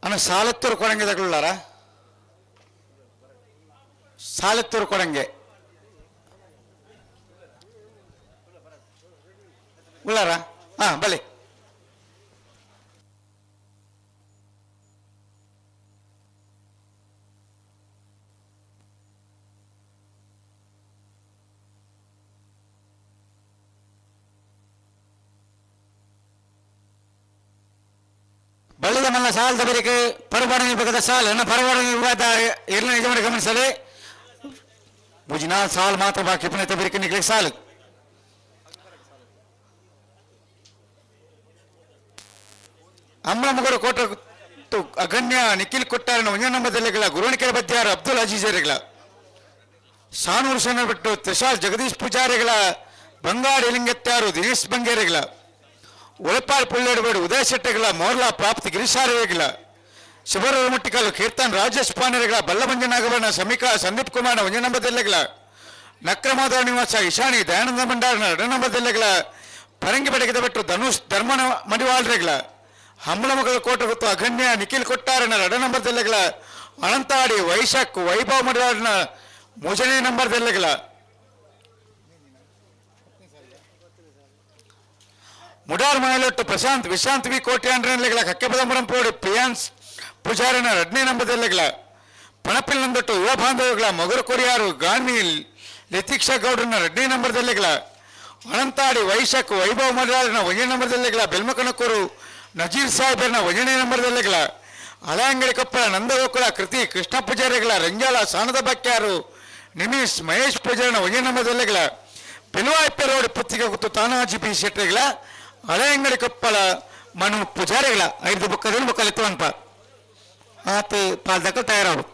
ಅಣ್ಣ ಸಾಲತ್ತೂರು ಕೊಡಂಗೆ ತಗೊಳ್ಳಾರ ಸಾಲತ್ತೂರು ಕೊಡಂಗೆ ಉಳ್ಳಾರ ಹಾ ಬಲೆ ಬಳ್ಳದ ಮಲ್ಲ ಸಾಲದ ಬರಿಕೆ ಪರಬಾಡ ಬಗದ ಸಾಲ ಅನ್ನ ಪರಬಾಡ ವಿವಾದ ಎಲ್ಲ ನಿಜ ಗಮನಿಸಲಿ ಮುಜಿನಾ ಸಾಲ್ ಮಾತ್ರ ಬಾಕಿ ಪುನಃ ಬೆರಿಕೆ ನಿಗ್ಲಿಕ್ಕೆ ಸಾಲು. ಅಮ್ಮಳ ಕೋಟ ಅಗಣ್ಯ ನಿಖಿಲ್ ಕೊಟ್ಟಾರನ ಒಂಜ ನಂಬದಲ್ಲಿಗಳ ಗುರುಣಿಕೆರೆ ಬದ್ಯಾರ ಅಬ್ದುಲ್ ಅಜೀಜರಿಗಳ ಸಾನೂರು ಸಣ್ಣ ಬಿಟ್ಟು ತ್ರಿಶಾಲ್ ಜಗದೀಶ್ ಪೂಜಾರಿಗಳ ಬಂಗಾಡಿ ಲಿಂಗತ್ಯಾರು ದಿನೇಶ್ ಬಂಗೇರಿಗಳ ಉಳಪಾಲ್ ಪುಳ್ಳೇಡುಬೇಡು ಉದಯ ಶೆಟ್ಟಿಗಳ ಮೋರ್ಲಾ ಪ್ರಾಪ್ತಿ ಗಿರೀಶಾರವಿಗಳ ಶಿವರ ಮುಟ್ಟಿಕಾಲು ಕೀರ್ತನ್ ರಾಜೇಶ್ ಪಾನರಿಗಳ ಬಲ್ಲಭಂಜ ನಾಗವರ್ಣ ಸಮೀಕಾ ಸಂದೀಪ್ ಕುಮಾರ್ ಒಂಜ ನಂಬದಲ್ಲಿಗಳ ನಕ್ರಮಾಧವ ನಿವಾಸ ಇಶಾನಿ ದಯಾನಂದ ಭಂಡಾರನ ಎರಡು ನಂಬದಲ್ಲಿಗಳ ಪರಂಗಿ ಬೆಡಗಿದ ಬಿಟ್ಟು ಧನುಷ್ ಧರ್ಮನ ಮಡಿವಾಳ್ರಿಗಳ ಹಂಬಳ ಮಗಳ ಕೋಟ ಗೊತ್ತು ಅಗಣ್ಯ ನಿಖಿಲ್ ಕೊಟ್ಟಾರನ ಎರಡು ನಂಬರ್ದಲ್ಲಿಗಳ ಅನಂತಾಡಿ ವೈಶಾಖ್ ವೈಭವ್ ಮಡಿವಾಳನ ಮೂರನೇ ನಂಬರ್ದಲ್ಲಿಗಳ ಮುಡಾರ್ ಮನೆಯೊಟ್ಟು ಪ್ರಶಾಂತ್ ವಿಶಾಂತ್ ವಿ ಕೋಟ್ಯಾಂಡ್ರಲ್ಲಿಗಳ ಕಕ್ಕೆಪದಂಬರಂ ಪೋಡಿ ಪ್ರಿಯಾನ್ಸ್ ಪೂಜಾರಿನ ಎರಡನೇ ನಂಬರ್ದಲ್ಲಿಗಳ ಪಣಪಿಲ್ ನಂದೊಟ್ಟು ಯುವ ಬಾಂಧವಗಳ ಮೊಗರು ಕೊರಿಯಾರು ಗಾನ್ವಿ ಲತೀಕ್ಷಾ ಗೌಡ್ರನ ಎರಡನೇ ನಂಬರ್ದಲ್ಲಿಗಳ ಅನಂತಾಡಿ ವೈಶಾಖ್ ವೈಭವ್ ಮಡಿವಾಳನ ಒಂದನೇ ನಂಬರ್ದಲ್ಲಿಗಳ ಬೆಲ್ಮಕನಕೂರು ನಜೀರ್ ಸಾಹೇಬರನ ಒಂದನೇ ನಂಬರ್ದಲ್ಲಿಗಳ ಹಳೆಯಂಗಡಿ ಕೊಪ್ಪಳ ನಂದಗೋಕುಲ ಕೃತಿ ಕೃಷ್ಣ ಪೂಜಾರಿಗಳ ರಂಜಾಲ ಸಾನದ ಬಕ್ಯಾರು ನಿಮೀಶ್ ಮಹೇಶ್ ಪೂಜಾರಿನ ಒಂದನೇ ನಂಬರ್ದಲ್ಲಿಗಳ ಬೆಲುವಾಯಪ್ಪ ರೋಡ್ ಪುತ್ತಿಗೆ ಗೊತ್ತು ತಾನಾಜಿ ಪಿ ಶೆಟ್ಟಿಗಳ ಹಳೆಯಂಗಡಿ ಕೊಪ್ಪಳ ಮನು ಪೂಜಾರಿಗಳ ಐದು ಬುಕ್ಕದಲ್ಲಿ ಬುಕ್ಕಲ್ಲಿ ಅನ್ಪ ಆತ ಪಾಲ್ದಕ್ಕ ತಯಾರಾಗು.